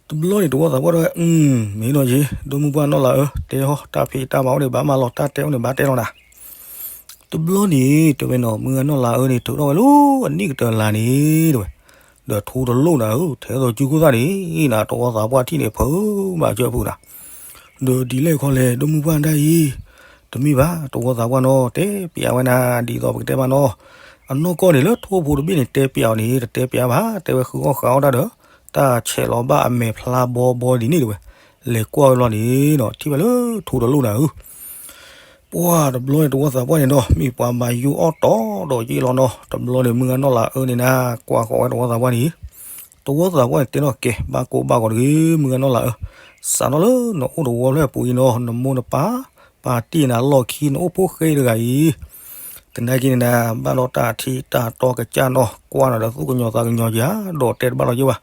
တဘျီန့ၣ်တဝီသးပှၢ်တဝဲ, မ့ၢ်နီၤက့, ဒိၣ်မုၢ်ပှၢ်နီၢ်လၤအၢ, တဲဟီၣ် တၢ်ဖံးတၢ်မၤအိၣ်န့ၣ် ဘၣ်မၤလီၤ တၢ်တဲအိၣ်န့ၣ် ဘၣ်တဲလီၤနၤ တဘျီန့ၣ် တဲဝဲနီၤ မုၢ်ဂၤနီၢ်လၤအၢန့ၣ် ထုးထီၣ်ဝဲလၢအနံၣ်ကတၢၢ်လၢ်န့ၣ် တဲဝဲ, ဒီးထူတလိၣ်နၤဧၢ, ထဲသိးစုခိၣ်သၣ်န့ၣ် နၤတဝီသးပှၢ်ထံၣ်န့ၣ် ဖုးမးကၢၢ်ပူၤနၤ, ဒီးဒ်လဲၣ်ခီလဲၣ် ဒိၣ်မုၢ်ပှၢ်ဒၣ်အံၤ, တမ့ၢ်ဘၣ် တဝီသးပှၢ်နီၤ တဲပျးဝဲနၤ ဒ်သိးပကတဲမးနီၤ, အနီၢ်ကီၢ်န့ၣ်လၢထိၣ်ဖိတဘ့ၣ်န့ၣ် တဲပျးအီၤန့ၣ် တတဲပျးဘၣ် တဲဝဲဃုအီၣ်ဃုအီၣ်တၢ်ဒီး တၢ်ဆဲးလီၤဘၣ်အမဲာ်ဖျါဘီဘီဒ်န့ၣ်တဲဝဲ, လဲၤကွၢ်ဝဲလီၤန့ၣ်နီၤ ထံၣ်ဝဲလၢထူတလိၣ်နၤဧၢ ပှၢ်တဘျီန့ၣ် တဝီသးပှၢ်န့ၣ်ဒီး မ့ၢ်ပှၤမၤယူအီၣ်တီဒီးယ့ၢ်လီၤနီၤ, တဘျီန့ၣ် မုၢ်ဂၤနီၢ်လၤအၢန့ၣ်နၤ ကွၢ်ဃီၤဝဲတဝီသးပှၢ်န့ၣ်, တဝီသးပှၢ်န့ၣ်တဲနီၤ ကဲ ဘၣ်ကိၢ်ဘၣ်ဂီၤတဂ့ၤ မုၢ်ဂၤနီၢ်လၤအၢ, စးထီၣ်လၢနအိၣ်တဝီဖျၢၣ်ပူၤအံၤနီၤ နမိၢ်နပၢ် ပာ်တ့ၢ်နၤလီၢ်ခံ နအိၣ်ဖိဃဲတဂၤအံၤ သနာ်က့န့ၣ်နၤ ဘၣ်ဒီးတၢ်ထံးတၢ်တီကစၢ်နီၤ ကွၢ်နၤဒီးသူၣ်ကညီၤသးကညီၤယၤ ဒီးတဲတဘၣ်လီၤယဲဘၣ်,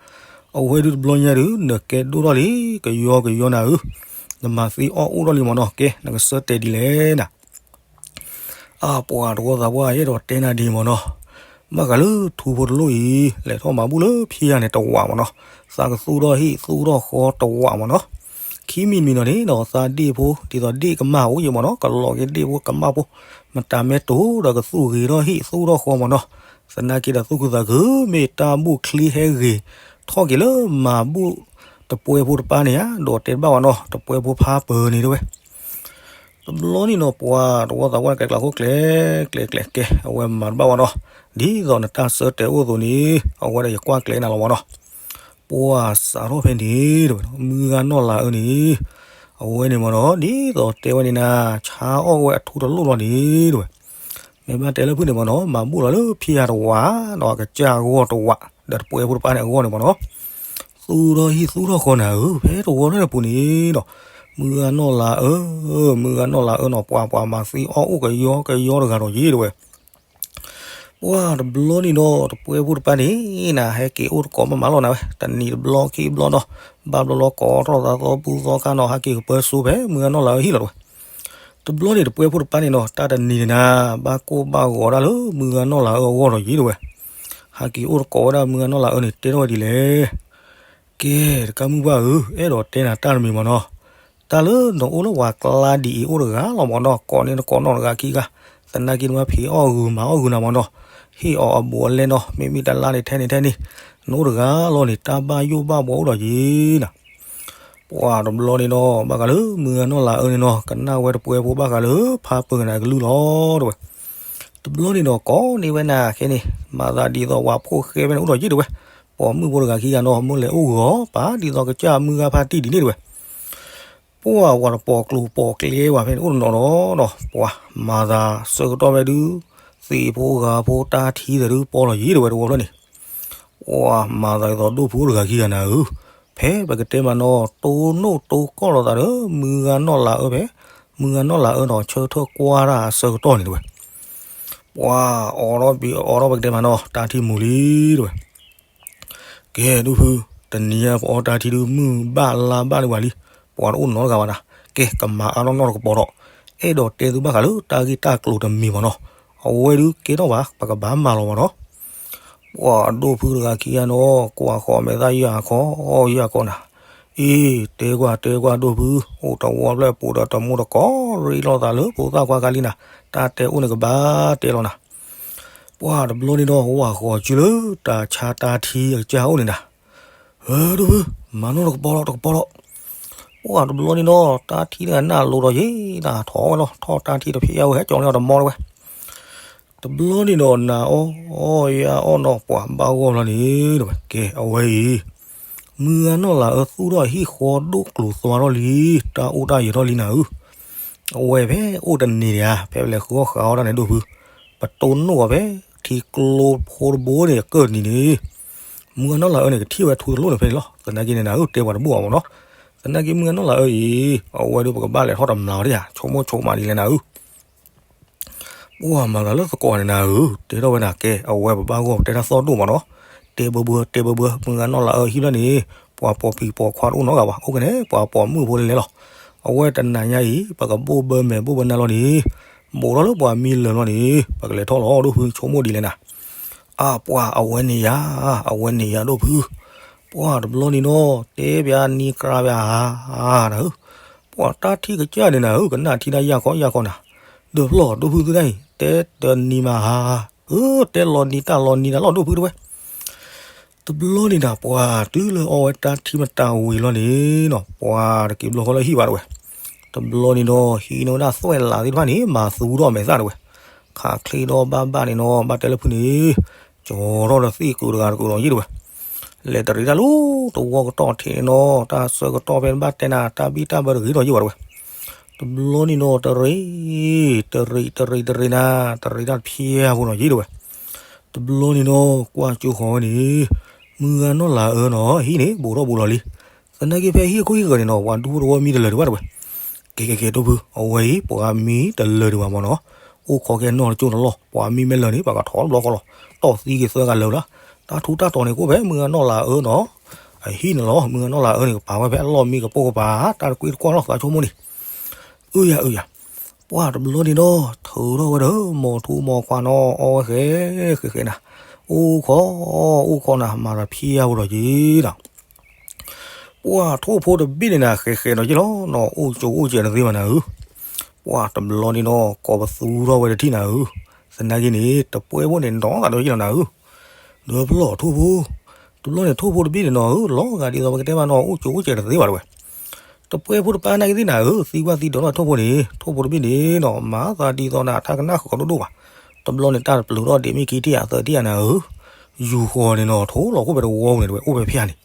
အဝဲဒုးတဘျီညါဒုး နကဲဒိၣ်ထီၣ်လံ ကယီကယီနၤဧၢ, နမၤသ့အီၣ်အိၣ်ထီၣ်လံမးနီၤ ကဲ နကဆၢတဲာ်ဒ်လဲၣ်နၤ အပှၤတဝီသးပှၢ် ယအဲၣ်ဒိးတဲနၤဒ်မးနီၤ, ဘၣ်ဃးလၢထူဖိတလိၣ်အံၤ လဲၤထီၣ်မၤဘူၣ်လၢဖံးယၤန့ၣ်တဝးမးနီၤ, သးကသူၣ်ထီၣ်ဟံၣ်သူၣ်ထီၣ်ဃီတဝးမးနီၤ, ခံမံၤတမံၤနီၤန့ၣ်ဒီး သးဒ့ၣ်ဖိ ဒ်သိးဒ့ၣ်ကမၢ်အိၣ်ယဲမးနီၤ ကလီၤက့ၤဒ့ၣ်ဖိကမၢ်ဖိ, မတၤမဲာ်တိၤဒီးကသူၣ်ဂ့ၤထီၣ်ဟံၣ်သူၣ်ထီၣ်ဃီမးနီၤ, သနာ်က့ဒီးသူၣ်ခုသးခု မ့ၢ်တၢ်ဘူၣ်ချံဟဲဂ့ၤ ထီၣ်က့ၤလၢမၤဘူၣ်တပှဲဖိတပၢ်န့ၣ်ဧါ ဒီးတဲတဘၣ်ဝဲနီၤ တပှဲဖိဖါပၢၤန့ၣ်တဲဝဲ တဘျီန့ၣ်နီၤ ပှၤတဝီသးပှၢ် ကျဲကျးခိၣ်ကျဲ ကျဲကျဲကဲ အဝဲမၤတဘၣ်ဝဲနီၤ, ဒ်သိးနတၢ်ဆၢတဲာ်အိၣ်အသိးန့ၣ် အဝဲဒၣ်ယကွၢ်ကျဲနၤလီၤမးနီၤ, ပှၤစးထီၣ်ဖဲန့ၣ်တဲဝဲ မုၢ်ဂၤနီၢ်လၤအၢန့ၣ် အဝဲန့ၣ်မးနီၤ ဒ်သိးတဲဝဲန့ၣ်နၤ ဆါအီၣ်ဝဲအထူတလိၣ်လီၤန့ၣ်တဲဝဲ မ့ၢ်ဘၣ်တဲလၢဖုၣ်န့ၣ်မးနီၤ မၤဘူၣ်လီၤလၢဖံးယၤတဝးနီၤ ကစၢ်အဂီၢ်တဝး ဒီးတပှဲဖိတပၢ်န့ၣ်အဂီၢ်န့ၣ်မးနီၤ, သူၣ်ထီၣ်ဟံၣ်သူၣ်ထီၣ်ဃီနၤဧၢ ဖဲတဝီဖျၢၣ်န့ၣ်ပူၤန့ၣ်ဒီး မုၢ်ဂၤနီၢ်လၤအၢ, မုၢ်ဂၤနီၢ်လၤအၢနီၤ ပှၤပှၤမၤသံအီၣ်အိၣ်ကယီကယီတဂၤဒီးယ့ၣ်တဲဝဲ. ပှၤတဘျီန့ၣ်ဒီး တပှဲဖိတပၢ်န့ၣ် နၤဟဲက့ၤအိၣ်တကိးမးမးလီၤနၤဝဲ, တနံၤတဘျီခံဘျီဒီး ဘၣ်ဘျီလီၤကိးထီၣ်သးသီဘူသီခါနီၤ ဟဲက့ၤကပၢဆိဖဲမုၢ်ဂၤနီၢ်လၤအၢဟံၣ်လီၤတဲဝဲ. တဘျီန့ၣ်တပှဲဖိတပၢ်န့ၣ်နီၤ တၢ်တနံၤန့ၣ်နၤ ဘၣ်ကိၢ်ဘၣ်ဂီၤဒၣ်လၢမုၢ်ဂၤနီၢ်လၤအၢအဂီၢ်ဒီးယ့ၣ်တဲဝဲ. ဟဲက့ၤအိၣ်တကိးဝဲဒၣ်မုၢ်ဂၤနီၢ်လၤအၢန့ၣ် တဲထီၣ်ဝဲဒ်လဲၣ်. ကဲ တကးမုၢ်ပှၢ်ဧၢ, အဲၣ်ဒိးတဲနၤတၢ်တမံၤမးနီၤ. တၢ်လၢနအိၣ်လၢပှၤကျါဒ်အံၤအိၣ်တဂၤလီၤမးနီၤ, ကိးန့ၢ်နကိးနီၢ်တဂၤခံဂၤ, သနာ်က့နမ့ၢ်ဖံးအီၣ်ဂုာ်မၤအီၣ်ဂုာ်နၤမးနီၤ, ဟ့ၣ်အီၤအဘူးအလဲနီၤ, မ့မ့ၢ်တလါန့ၣ်ထဲန့ၣ်ထဲန့ၣ်, နအိၣ်တဂၤလီၤန့ၣ် တၢ်ဘၣ်ယိၣ်ဘၣ်ဘှီအိၣ်ဒီးယ့ၣ်နၤ. ပှၤတဘျီန့ၣ်နီၤ ဘၣ်ဃးလၢမုၢ်ဂၤနီၢ်လၤအၢန့ၣ်နီၤ ကနၣ်ဝဲတပှဲဖိဘၣ်ဃးလၢဖးပၢၤကနၤကလုၢ်လီၤတဲဝဲ. တဘျီန့ၣ်နီၤ ကိးန့ၢ်ဝဲနၤခဲန့ၣ် မၤသးဒ်သိးဝဲဖိၣ်ဃဲဖဲန့ၣ်အိၣ်ဒီးယ့ၣ်တဲဝဲ, ပိာ်မုၣ်ဖိတဂၤခံဂၤနီၤ မ့ၢ်လဲၤအိၣ်ဂီၤပာ်ဒ်သိးကစၢ်မုၢ်ဂၤဖါတံၢ်ဒ်န့ၣ်တဲဝဲ. ပှၤဝဲတပိာ်ကျိၤပိာ်ကျဲဝဲဖဲန့ၣ်အိၣ်တနီၤနီၤနီၤ ပှၤမၤသးဆၢကတီၢ်ဖဲဒုး သ့ၣ်ဖိဂၤဖိတၢ်ထံသးဒုးပီလီၤယ့ၣ်တဲဝဲတဝီဖျၢၣ်န့ၣ် ပှၤမၤသးဒ်သိးဒိၣ်ဖုအိၣ်တဂၤခံဂၤနၤဧၢ, ဖဲပကတဲမးနီၤ တိၢ်နီၣ်တိၢ်ကီၢ်လိာ်သးဒီး မုၢ်ဂၤနီၢ်လၤအၢဖဲ မုၢ်ဂၤနီၢ်လၤအၢနီၤ ဆၢထၢၣ်ကွၢ်တၢ်အဆၢကတီၢ်န့ၣ်တဲဝဲ. ပှၤအိးထီၣ်ဘံ အိးထီၣ်ပကတဲမးနီၤ တၢ်ထံမူၤလံတဲဝဲ. ကဲဒိၣ်ဖု, တနံၤညါပအီတၢ်ထံဒုး မုၢ်ဘၣ်လါဘၣ်န့ၣ်ဝဲလံ, ပှၤတအိၣ်နီတဂၤဘၣ်နၤ, ကဲကမၤအါထီၣ်နီၢ်တကပီၤဒီး, အဲၣ်ဒိးတဲသုဘၣ်ဃးလၢတၢ်ဂ့ၢ်တၢ်ကျိၤတမံၤမးနီၤ, အဝဲဒုးကဲထီၣ်ဘၣ် ပကဘၣ်မၤလီၤမးနီၤ. ပှၤဒိၣ်ဖုတဂၤခံဂၤနီၤ ကွၢ်ဃီၤမဲာ်သၣ်ယၢ်ခီယၢ်ခီနၤ, အ့ တဲကွၢ်တဲကွၢ်ဒိၣ်ဖု, အိၣ်တဝီဖျၢၣ်ပူၤဒီးတမူတကိးရ့လိာ်သးလၢဖိသၣ်ခွါခါလံနၤ, တၢ်တဲအိၣ်န့ၣ်ကဘၣ်တဲလီၤနၤ. ပှၤတဘျီန့ၣ်ဒီး ဝၢ်ဃီၤစုလၢတၢ်ဆါတၢ်ထံအကစၢ်အိၣ်န့ၣ်နၤ, ဟၢဒိၣ်ဖု, မၤနီၢ်တကပီၤလီၤ တကပီၤလီၤ. ပှၤတဘျီန့ၣ်ဒီး တၢ်ထံတဂၤနၢ်လိၤဒီးယ့ၣ်နၤ ထီၣ်ဝဲလီၤ ထီၣ်တၢ်ထံတဖျဲးဝဲ ဟဲကၠီၤန့ၢ်အီၤတမီတဝဲ. တဘျီန့ၣ်ဒီး နၤအီၣ်အီၣ်ယၤအီၣ်နီၤ ပှၤဘၣ်ဂီၢ်လီၤန့ၣ်တဲဝဲ, ကဲအဝဲအံၤ မုၢ်ဂၤနီၢ်လၤအၢသူၣ်ထီၣ်ဟံၣ်ဃီဒိၣ်ကျိၤသွါထီၣ်လံ, တၢ်အိၣ်တၢ်ယံၤထီၣ်လံနၤဧၢ. အဝဲဖဲအိၣ်တနံၤဒံးဧါ ဖဲပလဲၤဃုအီၣ်ဃုအီတၢ်န့ၣ်ဒိၣ်ဖု, ပတိၢ်နီၣ်အီၤဖဲ ထံကျိဖိတဘိန့ၣ် အကၢၢ်တနံၤန့ၣ် မုၢ်ဂၤနီၢ်လၤအၢန့ၣ် ကထံၣ်ဝဲထူတလိၣ်န့ၣ်ဖဲန့ၣ်လီၤ. သနာ်က့န့ၣ်နၤဧၢ တဲပှၤတဘူၣ်အီၤမးနီၤ. သနာ်က့မုၢ်ဂၤနီၢ်လၤအၢအံၤ အဝဲဒုးပကဘၣ်လဲၤထီၣ်တမျးဝဲဒၣ်ဧါ ဆိကမိၣ်ဆိကမးဒ်လဲၣ်နၤဧၢ. ပှၤမၤသးလၢသကိးန့ၣ်နၤဧၢ, တဲထီၣ်ဝဲနၤကဲ အဝဲပဘၣ်ဂီၢ်ပတဲတၢ်သီၣ်ဒိၣ်မးနီၤ. တဲဘၢဘၢ တဲဘၢဘၢ မုၢ်ဂၤနီၢ်လၤအၢဟံၣ်ဖျၢၣ်န့ၣ် ပှၤပိာ်ပံၤပိာ်ခွါတအိၣ်နီတဂၤဘၣ်, အိၣ်ကနဲ ပှၤပိာ်မုၣ်ဖိလဲၤလဲၤလီၤ. အဝဲတနၤညါအံၤ ပကဘိၣ်ဘၢမဲာ်ဘိၣ်ဘၢနါလီၤန့ၣ်, ဘူးထီၣ်လၢပှၤမံလၢာ်လီၤန့ၣ် ပကလဲၤထီၣ်လီၤ ဒိၣ်ဖု ဆိကမိၣ်ဒ်လဲၣ်နၤ. အါ ပှၤအဝဲန့ၣ်ယၤ, အဝဲန့ၣ်ယၤဒိၣ်ဖု, ပှၤတဘျီန့ၣ်နီၤ တဲပျးနံၤကြၤပျးဧါ, နၤဧၢ, ပှၤတၢ်ထံၣ်ကစၢ်န့ၣ်နၤဧၢ ကနၣ်ထံတၢ်ယၢ်ခီယၢ်ခီနၤ, ဒီးဖျီၣ်ဒိၣ်ဖုသုတၢ်အံၤ တဲတနံၤမးဧါ, အၢ တဲလီၤနံၤတၢ်လီၤနံၤတၢ်လီၤဒိၣ်ဖုတဲဝဲ. တဘျီန့ၣ်နၤ ပှၤတုၤလၢအီၣ်ဝဲတၢ်ထံမတၤဝံၤလီၤန့ၣ်နီၤ ပှၤတက့ၤဘျီဃီလၢဟံၣ်ဘၣ်တဲဝဲ. တဘျီန့ၣ်ဒီး ဟံးန့ၢ်ဝဲဒၣ်သွဲၣ်လးသ့ၣ်တဖၣ်န့ၣ် မၤသူထီၣ်မဲာ်သၣ်တဲဝဲ. ခးချ့ဒီးဘၣ်ဘၣ်န့ၣ်နီၤ ဘၣ်တဲလၢဖုန့ၣ် ကၠီၤထီၣ်ဒီးသ့ၣ်ကုာ်တဂၤတကုာ်ဒီးယ့ၣ်တဲဝဲ. လဲၤတရံးတၢ်လၢတဝီကတီၢ်ထံးန့ၣ်နီၤ တၢ်ဆၢကတီၢ်ဖဲဘၣ်တဲနၤ တၢ်ဘံၣ်တၢ်ဘၢတဂ့ၤဒီးယ့ၣ်ဝဲတဲဝဲ. တဘျီန့ၣ်နီၤ တရံး, တရံး တရံး တရံးနၤ, တရံးတၢ်တဖျဲးဖိနီၤယ့ၣ်တဲဝဲ. တဘျီန့ၣ်နီၤ ကွၢ်ကၠိဃီၤဝဲန့ၣ် မုၢ်ဂၤနီၢ်လၤအၢနီၤ ဟံၣ်န့ၣ် ဘူးထီၣ်ဘူးလီၤလံ. သနာ်က့ဖဲဟံၣ်ခိၣ်ဟံၣ်ဃၢၤန့ၣ်နီၤ ပှၤဒူဖိတဝီမံတလၢာ်ဒံးဘၣ်တဲဝဲ. ကဲ ကဲ ကဲ ဒိၣ်ဖု အဝဲအံၤ ပှၤမံတလၢာ်ဒံးဘၣ်မးနီၤ. အိၣ်ခိးကဲနီၢ်တကၠိၢ်တလီၢ် ပှၤမံမ့ၢ်လၢာ်န့ၣ် ပှၤကထီၣ်တဘျီဃီလီၤ. တီၢ်သံက့ၤသၢဂၤလၢာ်လီၤ. တၢ်ထူးတၢ်တီၤန့ၣ် ကအိၣ်ဖဲမုၢ်ဂၤနီၢ်လၤအၢနီၤ အဟံၣ်န့ၣ်လီၤ. မုၢ်ဂၤနီၢ်လၤအၢန့ၣ် ကပာ်ဝဲဖဲအလီၢ်မံကပိာ်ကပၤ တၢ်တကွံတကွီၢ်လီၤ သးဆိကမိၣ်န့ၣ် အုယၤ အုယၤ ပှၤတဘျီန့ၣ်ဒီး ထုးထီၣ်ဝဲဒီး မိၢ်ထူမိၢ်ခွါနီၤ အီၣ်ဝဲဃဲ ဃဲ ဃဲနၤ, အိၣ်ခိး အိၣ်ခိးနၤ မၤတၢ်ဖျဲးဖိဒီးက့ၤဒီး ပှၤထိၣ်ဖိတဘ့ၣ်န့ၣ်နၤ ဃဲ ဃဲဒီးက့ၤလီၤနီၤ အိၣ်ကၠိအိၣ်ကဲတသ့ဘၣ်နၤဧၢ. ပှၤတဘျီန့ၣ်ဒီး ကိးပသူထီၣ်ဝဲတထံၣ်နၤဧၢ. သနာ်က့န့ၣ် တပှဲဖိန့ၣ် နီၢ်သးဒီးက့ၤလီၤနၤဧၢ. ဒီးပလီၢ်ထိၣ်ဖိ, တဘျီန့ၣ်ထိၣ်ဖိတဘ့ၣ်န့ၣ်နီၤဧၢ လီၤဂာ်ဒ်သိးပကတဲမးနီၤ အိၣ်ကၠိအိၣ်ကဲတသ့ဘၣ်တဲဝဲ. တပှဲဖိတပၢ်နာ်က့သ့ၣ်နၤဧၢ သံကွၢ်သံဒိးထီၣ်ထိၣ်ဖိန့ၣ် ထိၣ်ဖိတဘ့ၣ်န့ၣ်နီၤ မၤသးဒ်သိးနၤ တၢ်ကနၣ်ဃုာ်ကီးဒိၣ်ဒိၣ်ဘၣ်. တဘျီန့ၣ်တၢ်တပျုးထီၣ်ဒံးမ့ၢ်ခံထံၣ်ဧါသၢထံၣ်ဧါနၤဧၢ. ယူၤဃီၤန့ၣ်နီၤ ထိၣ်လီၤခိၣ်ဖဲတဝီပူၤန့ၣ်တဲဝဲ အိၣ်ဖဲဖဲန့ၣ်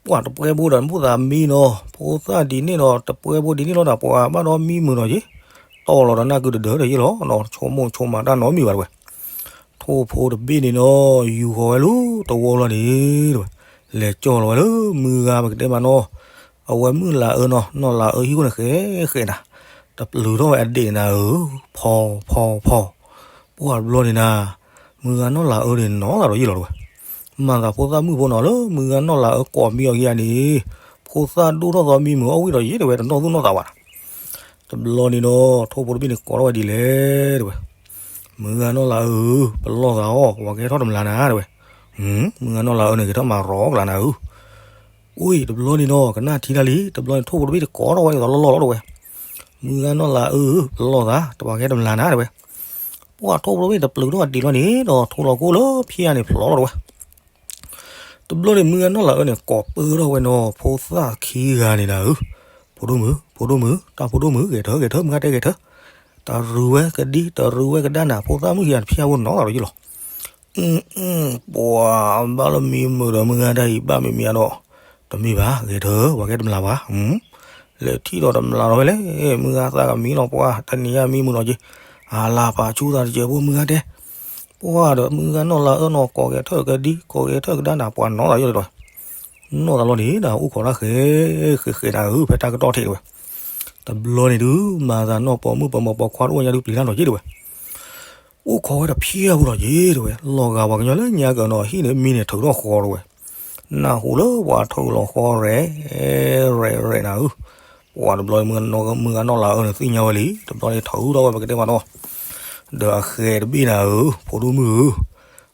ပှၤတပှဲဖိဒီးနဖိသၣ်မံနီၤ ဖိသၣ်ဒ်န့ၣ်ဒီး တပှဲဖိဒ်န့ၣ်လီၤဒီး ပှၤဘၣ်ဒီးမံမုာ်နီၤက့ၤ တီၢ်လီၤဒီးနၢ်ကုတဒၢဒီးယ့ၣ်လီၤနီၤ ဆိကမိၣ်ဆိကမးတၢ်နီတမံၤဘၣ်တဲဝဲ. ထိၣ်ဖိတဘ့ၣ်န့ၣ်နီၤ ယူၤဃီၤဝဲလၢတဝီလီၤန့ၣ်တဲဝဲ လဲၤကၠီၢ်လီၤဝဲလၢမုၢ်ဂၤပကတဲမးနီၤ အဝဲမုၣ်လၤအၢနီၤ နီၢ်လၤအၢဟံၣ်ခိၣ်န့ၣ်ဃဲဃဲနၤ, တပျုၤထီၣ်ဝဲအဒံးနၤဧၢ, ဖီဖီဖီ, ပှၢ်တဘျီန့ၣ်နၤ, မုၢ်ဂၤနီၢ်လၤအၢန့ၣ်နီၢ်သးဒီးယံာ်လီၤတဲဝဲ, မၤသးဖိသၣ်မုၣ်ဖိနီၤလၢမုၢ်ဂၤနီၢ်လၤအၢကိးမံအီၤကယၤန့ၣ်, ဖိသၣ်ဒိၣ်ထီၣ်သီမံမုၢ်အီၣ်ဝံၣ်ဒီးယံာ်တဲဝဲတနီၣ်သူၣ်နီၣ်သးဘၣ်နၤ တဘျီန့ၣ်ဒီး ထိၣ်ဖိတဘ့ၣ်န့ၣ်ကိးထီၣ်ဝဲဒ်လဲၣ်တဲဝဲ, မုၢ်ဂၤနီၢ်လၤအၢဧၢ, ပလီၢ်သးအီၤ ပှၤကဟဲထီၣ်တမျၢ်နၤတဲဝဲ, မုၢ်ဂၤနီၢ်လၤအၢန့ၣ် ကဟဲထီၣ်မၤရီကလးနၤဧၢ, အိၣ်အံၤတဘျီန့ၣ်ဒီး ကနၣ်ထံတၢ်လံ, တဘျီန့ၣ်ထိၣ်ဖိတဘ့ၣ်တကိးထီၣ်ဝဲဒ်သိးလီၢ်လီၢ်လီၤတဲဝဲ, မုၢ်ဂၤနီၢ်လၤအၢဧၢ, ပလီၢ်သး တပှၤကဟဲတမျၢ်နၤတဲဝဲ, ပှၢ်ထိၣ်ဖိတဘ့ၣ်တပျုၤထီၣ်အဒံးလီၤန့ၣ်ဒီး ထိၣ်လီၤခိၣ်လၢဖံးအါန့ၣ်ဖျိးလီၤတဲဝဲ တဘျီန့ၣ် မုၢ်ဂၤနီၢ်လၤအၢန့ၣ် ကိးပၢထီၣ်ဝဲနီၤ ဖိသၣ်ခံဂၤန့ၣ်နၤဧၢ, ဖိဒိၣ်မုၣ်, ဖိဒိၣ်မုၣ်, တၢ်ဖိဒိၣ်မုၣ်, ဂဲၤထၢၣ် ဂဲၤထၢၣ် မုၢ်ဂၤတဲဂဲၤထၢၣ်, တရူးဝဲကဒံ တရူးဝဲကဒါနၤ ဖိသၣ်မုၣ်ခံဂၤတဖျၢၣ်ဖိနီၢ်သးဒီးယံာ်လီၤ, ပှၤဘၣ်လၢမံမုာ်ဒီးမုၢ်ဂၤတၢ်အံၤဘၣ်မံမံအါဒီး, တမ့ၢ်ဘၣ် ဂဲၤထၢၣ် ပှၤကဲတမျၢ်ဘၣ် လဲၤထံၣ်ဒီးတမျၢ်လီၤဝဲလဲၣ်, မုၢ်ဂၤသးကမံလီၤ ပှၤတနံၤညါမံမုာ်နီၤက့ၤ, အလၤပာ်ဆူၣ်သးတစဲးဖိမုၢ်ဂၤတဲ ပှၢ်ဒီးမုၢ်ဂၤနီၢ်လၤအၢနီၤ ကိးဂဲၤထၢၣ်ကဒံ ကိးဂဲၤထၢၣ်ကဒါနၤ ပှၤနီၢ်သးယံာ်လီၤတဲဝဲ, နီၢ်သးလီၤန့ၣ် နအိၣ်ခိးတၢ်ဃဲ ဃဲဃဲနၤဧၢ ဖဲတၢ်ကတီၢ်ထံးတဲဝဲ, တဘျီန့ၣ်ဒုး မၤသးနီၢ်ပိာ်မုၣ်ပိာ်မုၣ်ပိာ်ခွါတအိၣ်ညါဒုးပျံၤတၢ်နီၤက့ၤတဲဝဲ အိၣ်ခိးဝဲတဖျၢၣ်ဖိလီၤက့ၤတဲဝဲ, လီၤဂာ်ပှၤကညီလၢညါကၢၤနီၤ ဟံၣ်န့ၣ်မံန့ၣ်ထုးထီၣ်ဃီတဲဝဲ, နၢ်ဟူလၢပှၤထုးလီၤဃီရဲၣ် ရဲၣ်ရဲၣ်နၤဧၢ, ပှၤတဘျီမုၢ်ဂၤနီၢ်လၤအၢန့ၣ်သ့ၣ်ညါဝဲလံ တဘျီန့ၣ်ထုးထီၣ်ဝဲပကတဲမးနီၤ, ဒီးအဃဲတဘ့ၣ်နၤဧၢ ဖိဒိၣ်မုၣ်ဧၢ,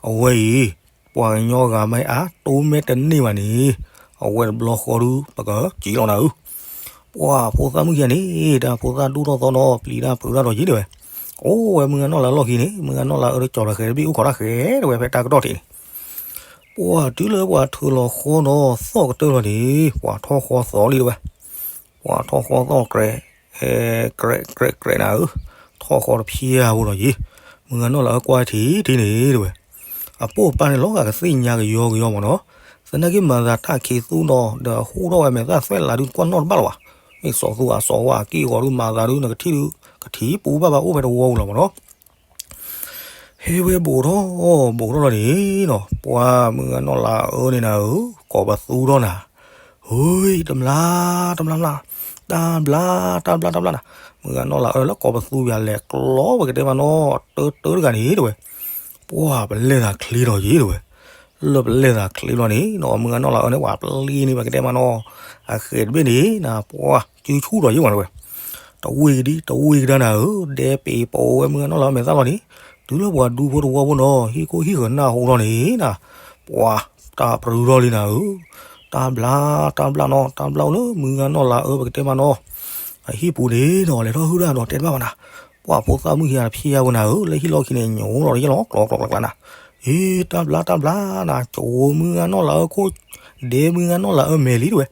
အဝဲအံၤ ပှၤကညီဂၤမ့ၢ်အါ တိၢ်မဲာ်တန့ၢ်ဘၣ်န့ၣ်, အဝဲတဘျီဃီဒုး ပကစံးလီၤနၤဧၢ, ပှၢ်ဖိသၣ်မုၣ်ခံဂၤန့ၣ် တၢ်ဖိသၣ်ဒိၣ်ထီၣ်သီနီၤ ပျံၤတၢ်ဖုးတၢ်ဒီးယံာ်တဲဝဲ, အိၣ်ဝဲမုၢ်ဂၤနီၢ်လၤအၢလီၢ်ခံန့ၣ် မုၢ်ဂၤနီၢ်လၤအၢတကၠီၤလၢဃဲတဘ့ၣ်အိၣ်ခိးတၢ်ဃဲတဲဝဲ ဖဲတၢ်ကတီၢ်ထံးန့ၣ် ပှၢ်တုၤလၢပှၤထုးလီၤဃီနီၤ သီၣ်ကတၢၢ်လီၤန့ၣ် ပှၤထီၣ်ဃီသီလံတဲဝဲ, ပှၤထီၣ်ဃီသီၣ်ကြဲး ကြဲးကြဲးနၤဧၢ, ထီၣ်ဃီတဖျၢၣ်ဖိလီၤက့ၤ, မုၢ်ဂၤနီၢ်လၤအၢကွၢ်ထံထံန့ၣ်တဲဝဲ, အပိာ်ပၢ်န့ၣ်လီၤဂာ်ကသ့ၣ်ညါကယီကယီမးနီၤ, သနာ်က့မၤသးတၢ်ခံးသူနီၤ ဒီးဟူထီၣ်ဝဲမဲာ်သၣ်သွဲၣ်လးဒုးကွၢ်နီၣ်တဘၣ်လီၤဘၣ်, မ့ၢ်စီၤသူအစီၤဝါအက့ၢ်အဂီၤဒုးမၤသးဒုး နကထံၣ်ဒုး ကထံၣ်ပူၤဘၣ်ဘၣ်အိၣ်ဖဲတဝီပူၤလီၤမးနီၤ ဟဲဝဲဘူးထီၣ် ဘူးထီၣ်လီၤန့ၣ်နီၤ ပှၤမုၢ်ဂၤနီၢ်လၤအၢန့ၣ်နၤဧၢ, ကိးပသူထီၣ်နၤ, ဟူ တမျၢ် တမျၢ်မျၢ်, တၢ်ဘျါ တၢ်ဘျါ တၢ်ဘျါနၤ, မုၢ်ဂၤနီၢ်လၤအၢလၢကိးပသူပၠးလဲၤကျီဝဲကတဲမးနီၤ တၢတၢတဂၤန့ၣ်တဲဝဲ, ပှၢ်ပလဲၢ်သးချ့ဒီးယံာ်တဲဝဲ, လၢပလဲၢ်သးချ့လီၤန့ၣ်နီၤ မုၢ်ဂၤနီၢ်လၤအၢန့ၣ် ပှၤပျံၤန့ၣ်ပကတဲမးနီၤ, အဃဲတဘ့ၣ်န့ၣ်နၤ ပှၢ်စုဆူၣ်ဒီးယံာ်ဝဲတဲဝဲ တဝံၤကဒံ တဝံၤကဒါနၤဧၢ, ဒဲပ့ၤပိာ်ဝဲမုၢ်ဂၤနီၢ်လၤအၢမဲာ်သၣ်လီၤန့ၣ်, တုၤလၢပှၤဒူဖိတဝီဖိနီၤ ဟံၣ်ခိၣ်ဟံၣ်ဃၢၤနၢ်ဟူထီၣ်န့ၣ်နၤ, ပှၤတၢ်ပြူထီၣ်လံနၤဧၢ, တၢ်ဘျါ တၢ်ဘျါနီၤ တၢ်ဘျါအိၣ်လၢမုၢ်ဂၤနီၢ်လၤအၢပကတဲမးနီၤ, အဟံၣ်ပူၤန့ၣ်နီၤ လဲၤထီၣ်ဟုၣ်တၢ်ဒီးတဲတဘၣ်ဘၣ်နၤ, ပှၢ်ဖိသၣ်မုၣ်ခံဂၤတဖျၢၣ်ဖိနၤဧၢ, လၢဟံၣ်လီၢ်ခံန့ၣ် ညိးလီၤတယ့ၢ်လီၤ ကျီကျီကျီကျီနၤ, ဟ့ တၢ်ဘျါ တၢ်ဘျါနၤ ကၠိမုၢ်ဂၤနီၢ်လၤအၢခိၣ်, ဒဲမုၢ်ဂၤနီၢ်လၤအၢမဲာ်လံတဲဝဲ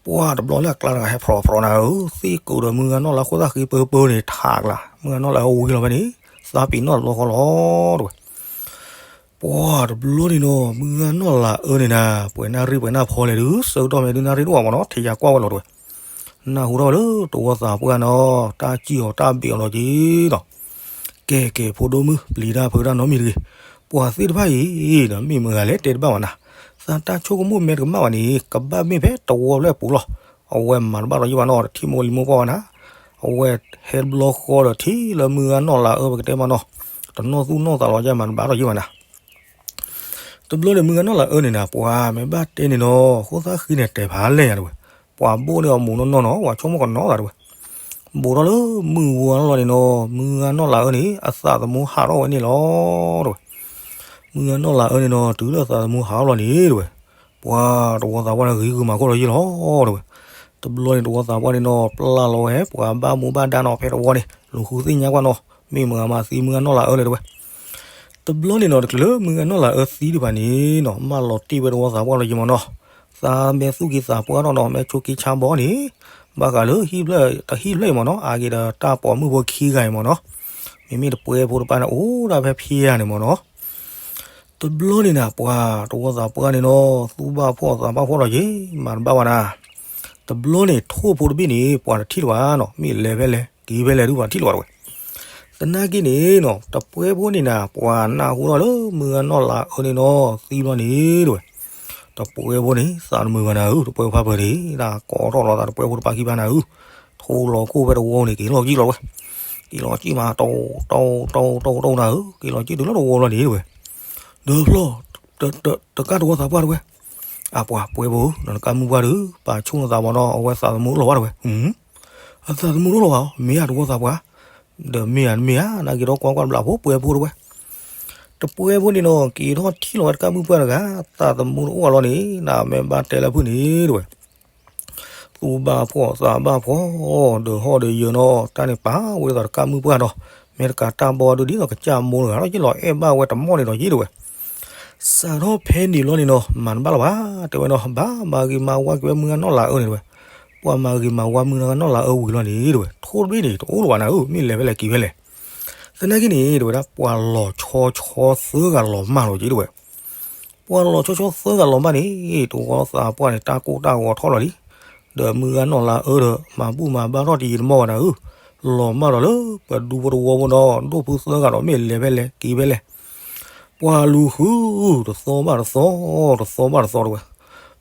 ပှၢ်တဘျီလၢအကျါတဂၤဟဲဖျိးဖျိးနၤဧၢ, သ့ၣ်ကိးဒီးမုၢ်ဂၤနီၢ်လၤခိၣ်သၣ်ဃံပၢပၢန့ၣ် ထးကျါ မုၢ်ဂၤနီၢ်လၤအၢဝံၤလီၤဖဲန့ၣ်, သးပ့ၤနီၣ်တဘျီဃီလီၤတဲဝဲ, ပှၢ်တဘျီန့ၣ်နီၤ မုၢ်ဂၤနီၢ်လၤအၢန့ၣ်နၤ ပှဲၤနၣ်ရံၣ်ပှဲၤနၣ်ဖီလဲၣ်ဒုး ဆၢကတီၢ်မ့ၢ်ဒုးနၣ်ရံၣ်တအိၣ်ဘၣ်မးနီၤ ထံၣ်ယါကွၢ်ဝဲလီၤတဲဝဲ, နၢ်ဟူထီၣ်ဝဲလၢတဝီသးပှၢ်နီၤ တၢ်စံၣ်အီၤတၢ်ဘ့ၣ်အီၤလီၤက့ၤနီၤ ကဲကဲ ဖိဒိၣ်မုၣ် ပျံၤတၢ်ဖုးတၢ်နီတမံၤတဂ့ၤ, ပှၤသ့ၣ်တဖၣ်အံၤဒီးမ့ၢ်မတၤဂၤလဲၣ်တဲတဘၣ်ဘၣ်နၤ, သးတၢ်ဆိကမိၣ်မဲာ်တကမၣ်ဘၣ်န့ၣ် ကဘၣ်မ့ၢ်ဖဲတဝီဖျၢၣ်ပူၤလီၤ, အဝဲမၤတဘၣ်ဒီးယံာ်ဘၣ်နီၤ တထံၣ်မိၢ်လံၤမိၢ်ပှၢ်ဘၣ်နၤ, အဝဲဟဲတဘျီဃီဒီးထံၣ်လၢမုၢ်ဂၤနီၢ်လၤအၢပကတဲမးနီၤ, တနီၣ်သူၣ်နီၣ်သးလီၤယဲမၤတဘၣ်ဒီးယံာ်ဘၣ်နၤ တဘျီန့ၣ် မုၢ်ဂၤနီၢ်လၤအၢန့ၣ်နၤ ပှၤမ့ၢ်ဘၣ်တဲန့ၣ်နီၤ ဃိသၣ်ဃံန့ၣ်တဲဖးလဲၢ်ယၤတဲဝဲ, ပှၤဘိၣ်န့ၢ်အီၤမူးနီၢ်နီၢ်နီၤ ပှၤဆိကမိၣ်ကနီၤသးတဲဝဲ, ဘူးထီၣ်လၢမုၢ်ဝါလီၤန့ၣ်နီၤ မုၢ်ဂၤနီၢ်လၤအၢန့ၣ် အသးသမူဟးထီၣ်ဝဲန့ၣ်လီၤတဲဝဲ, မုၢ်ဂၤနီၢ်လၤအၢန့ၣ်နီၤ တုၤလၢအသးသမူဟးထီၣ်လီၤန့ၣ်တဲဝဲ, ပှၤတဝီသးပှၢ်န့ၣ်ဂ့ၤဂုာ်မၤခိၣ်ဒီးယံာ်လီၤတဲဝဲ, တဘျီန့ၣ်တဝီသးပှၢ်န့ၣ်နီၤ ပျၢ်လီၤဝဲ ပှၤဘၣ်မူဘၣ်ဒါနီၤဖဲတဝီန့ၣ် လူၤဃုသ့ၣ်ညါကွၢ်နီၤ မ့ၢ်မတၤဂၤမၤသံမုၢ်ဂၤနီၢ်လၤအၢလဲၣ်တဲဝဲ တဘျီန့ၣ်နီၤ တချုးလၢမုၢ်ဂၤနီၢ်လၤအၢသံဒံးဘၣ်န့ၣ်နီၤ မၢလီၤတံၢ်ဝဲတဝီသးပှၢ်လီၤယံာ်မးနီၤ, သးမ့ၢ်သူၣ်က့သးပှၢ်ထီၣ်နီၤ မ့ၢ်ဆိးက့ဆါဘီန့ၣ်, ဘၣ်ဃးလၢဟံၣ်ဖျၢၣ်တဟံၣ်ဖျၢၣ်အံၤမးနီၤ အါက့ၤဒီးတၢ်ပိာ်မုၣ်ဖိခံဂၤအံၤမးနီၤ, မ့မ့ၢ်တပှဲဖိတပၢ်န့ၣ် အိၣ်ဒၣ်ဖဲဖံယၤန့ၣ်မးနီၤ တဘျီန့ၣ်နၤ ပှၤတဝီသးပှၢ်န့ၣ်နီၤ သူၣ်ဘၣ်ဖှီၣ်သးဘၣ်ဖှီၣ်လီၤယံာ် မၤတဘၣ်ဝဲနၤ, တဘျီန့ၣ် ထိၣ်ဖိတဘ့ၣ်န့ၣ် ပှၤတထံၣ်လၢၤဘၣ်နီၤ မ့ၢ်လဲၤဖဲလဲၣ် က့ၤဖဲလဲၣ်ဒုးပှၤထံၣ်လၢၤဘၣ်တဲဝဲ, သနာ်က့န့ၣ်နီၤ တပှဲဖိန့ၣ်နၤ ပှၤနၢ်ဟူထီၣ်လၢမုၢ်ဂၤနီၢ်လၤအၢန့ၣ်နီၤ သံဘျီန့ၣ်တဲဝဲ, တပှဲဖိန့ၣ် သးတမုာ်ဘၣ်နၤဧၢ, တပှဲဖါပၢၢ်န့ၣ် နကိးထီၣ်လီၤသးတပှဲဖိတပၤခံဘၣ်နၤဧၢ, ထိလီၤခိၣ်ဝဲတဝီန့ၣ် က့ၤလီၤကံၣ်လီၤဝဲ, က့ၤလီၤကံၣ်မး တိတိတိတိတိနၤဧၢ, က့ၤလီၤကံၣ်တုၤလၢတဝီလီၤန့ၣ်တဝဲ, ဒီးဖျီၣ် တကးတဝီသးပှၢ်တဝဲ, အပှၤပှဲဖိဧၢ, နတကးမုၢ်ပှၢ်ဒီး ပာ်ဆိၣ်နသးမ့ၢ်နီၤ အဝဲသးသမူအိၣ်လီၤဝဲတဝဲ, အသးသမူတအိၣ်လီၤဘၣ်အီၤ မ့ၢ်ဧါတဝီသးပှၢ်, ဒီးမ့ၢ်ဧါတမ့ၢ်ဧါ နက့ၤထီၣ်ကွၢ်ကွၢ်တဘျီဖိ ပှဲဖိတဝဲ တပှဲဖိန့ၣ်နီၤ က့ၤထီၣ်ထံၣ်လီၤဝဲတကးမုၢ်ပှၢ်တဂၤ, သးသမူတအိၣ်အလီၢ်န့ၣ် နမ့ၢ်ဘၣ်တဲလၢဖုၣ်န့ၣ်တဝဲ, သူၣ်ဘၣ်ဖှီၣ်သးဘၣ်ဖှီၣ်, ဒီးဟီၣ်ဒီးယၢၤနီၤ တၢ်န့ၣ်ပာ်ဝဲဒ်သိးတကးမုၢ်ပှၢ်ဒီး မ့ၢ်တကးတၢ်ဘီဒုဒ်သိးကစၢ်မိၢ်တဂၤလီၤ ယ့ၣ်လီၤအဲၣ်ဘၣ်ဝဲတမီၢ်န့ၣ်ဒီးယ့ၣ်တဝဲ စးထီၣ်ဖဲန့ၣ်လီၤန့ၣ်နီၤ မၤတဘၣ်လၢၤဘၣ် တဲဝဲနီၤ ဘၣ်မၤဂ့ၤမၤဝါက့ၤဝဲမုၢ်ဂၤနီၢ်လၤအၢန့ၣ်တဝဲ, ပှၤမၤဂ့ၤမၤဝါမုၢ်ဂၤနီၢ်လၤအၢဝံၤလီၤန့ၣ်တဝဲ, ထိၣ်တဘ့ၣ်န့ၣ် တအိၣ်လၢၤဘၣ်နၤဧၢ, မ့ၢ်လဲၤဖဲလဲၣ်က့ၤဖဲလဲၣ်, သနာ်က့န့ၣ် တဝဲဒၣ် ပှၤလီၤဆီဆီသၢဂၤလီၤမၢ်လီၤက့ၤတဝဲ, ပှၤလီၤဆီဆီသၢဂၤလီၤမၢ်န့ၣ် တဝီသးပှၢ်န့ၣ် တၢ်ကိၢ်တၢ်ဂီၤထီၣ်လီၤလံ, ဒီးမုၢ်ဂၤနီၢ်လၤအၢဒီး မၤဘူၣ်မၤဘါထီၣ်တယံာ်တမီၢ်ဘၣ်နၤဧၢ, လီၤမၢ်ဒီးလၢပှၤဒူဖိတဝီဖိနီၤ ဒိၣ်ဖုသၢဂၤဒီး မ့ၢ်လဲၤဖဲလဲၣ်က့ၤဖဲလဲၣ် ပှၤလူၤဃု တသီဘၣ်တသီ, တသီဘၣ်တသီတဝဲ,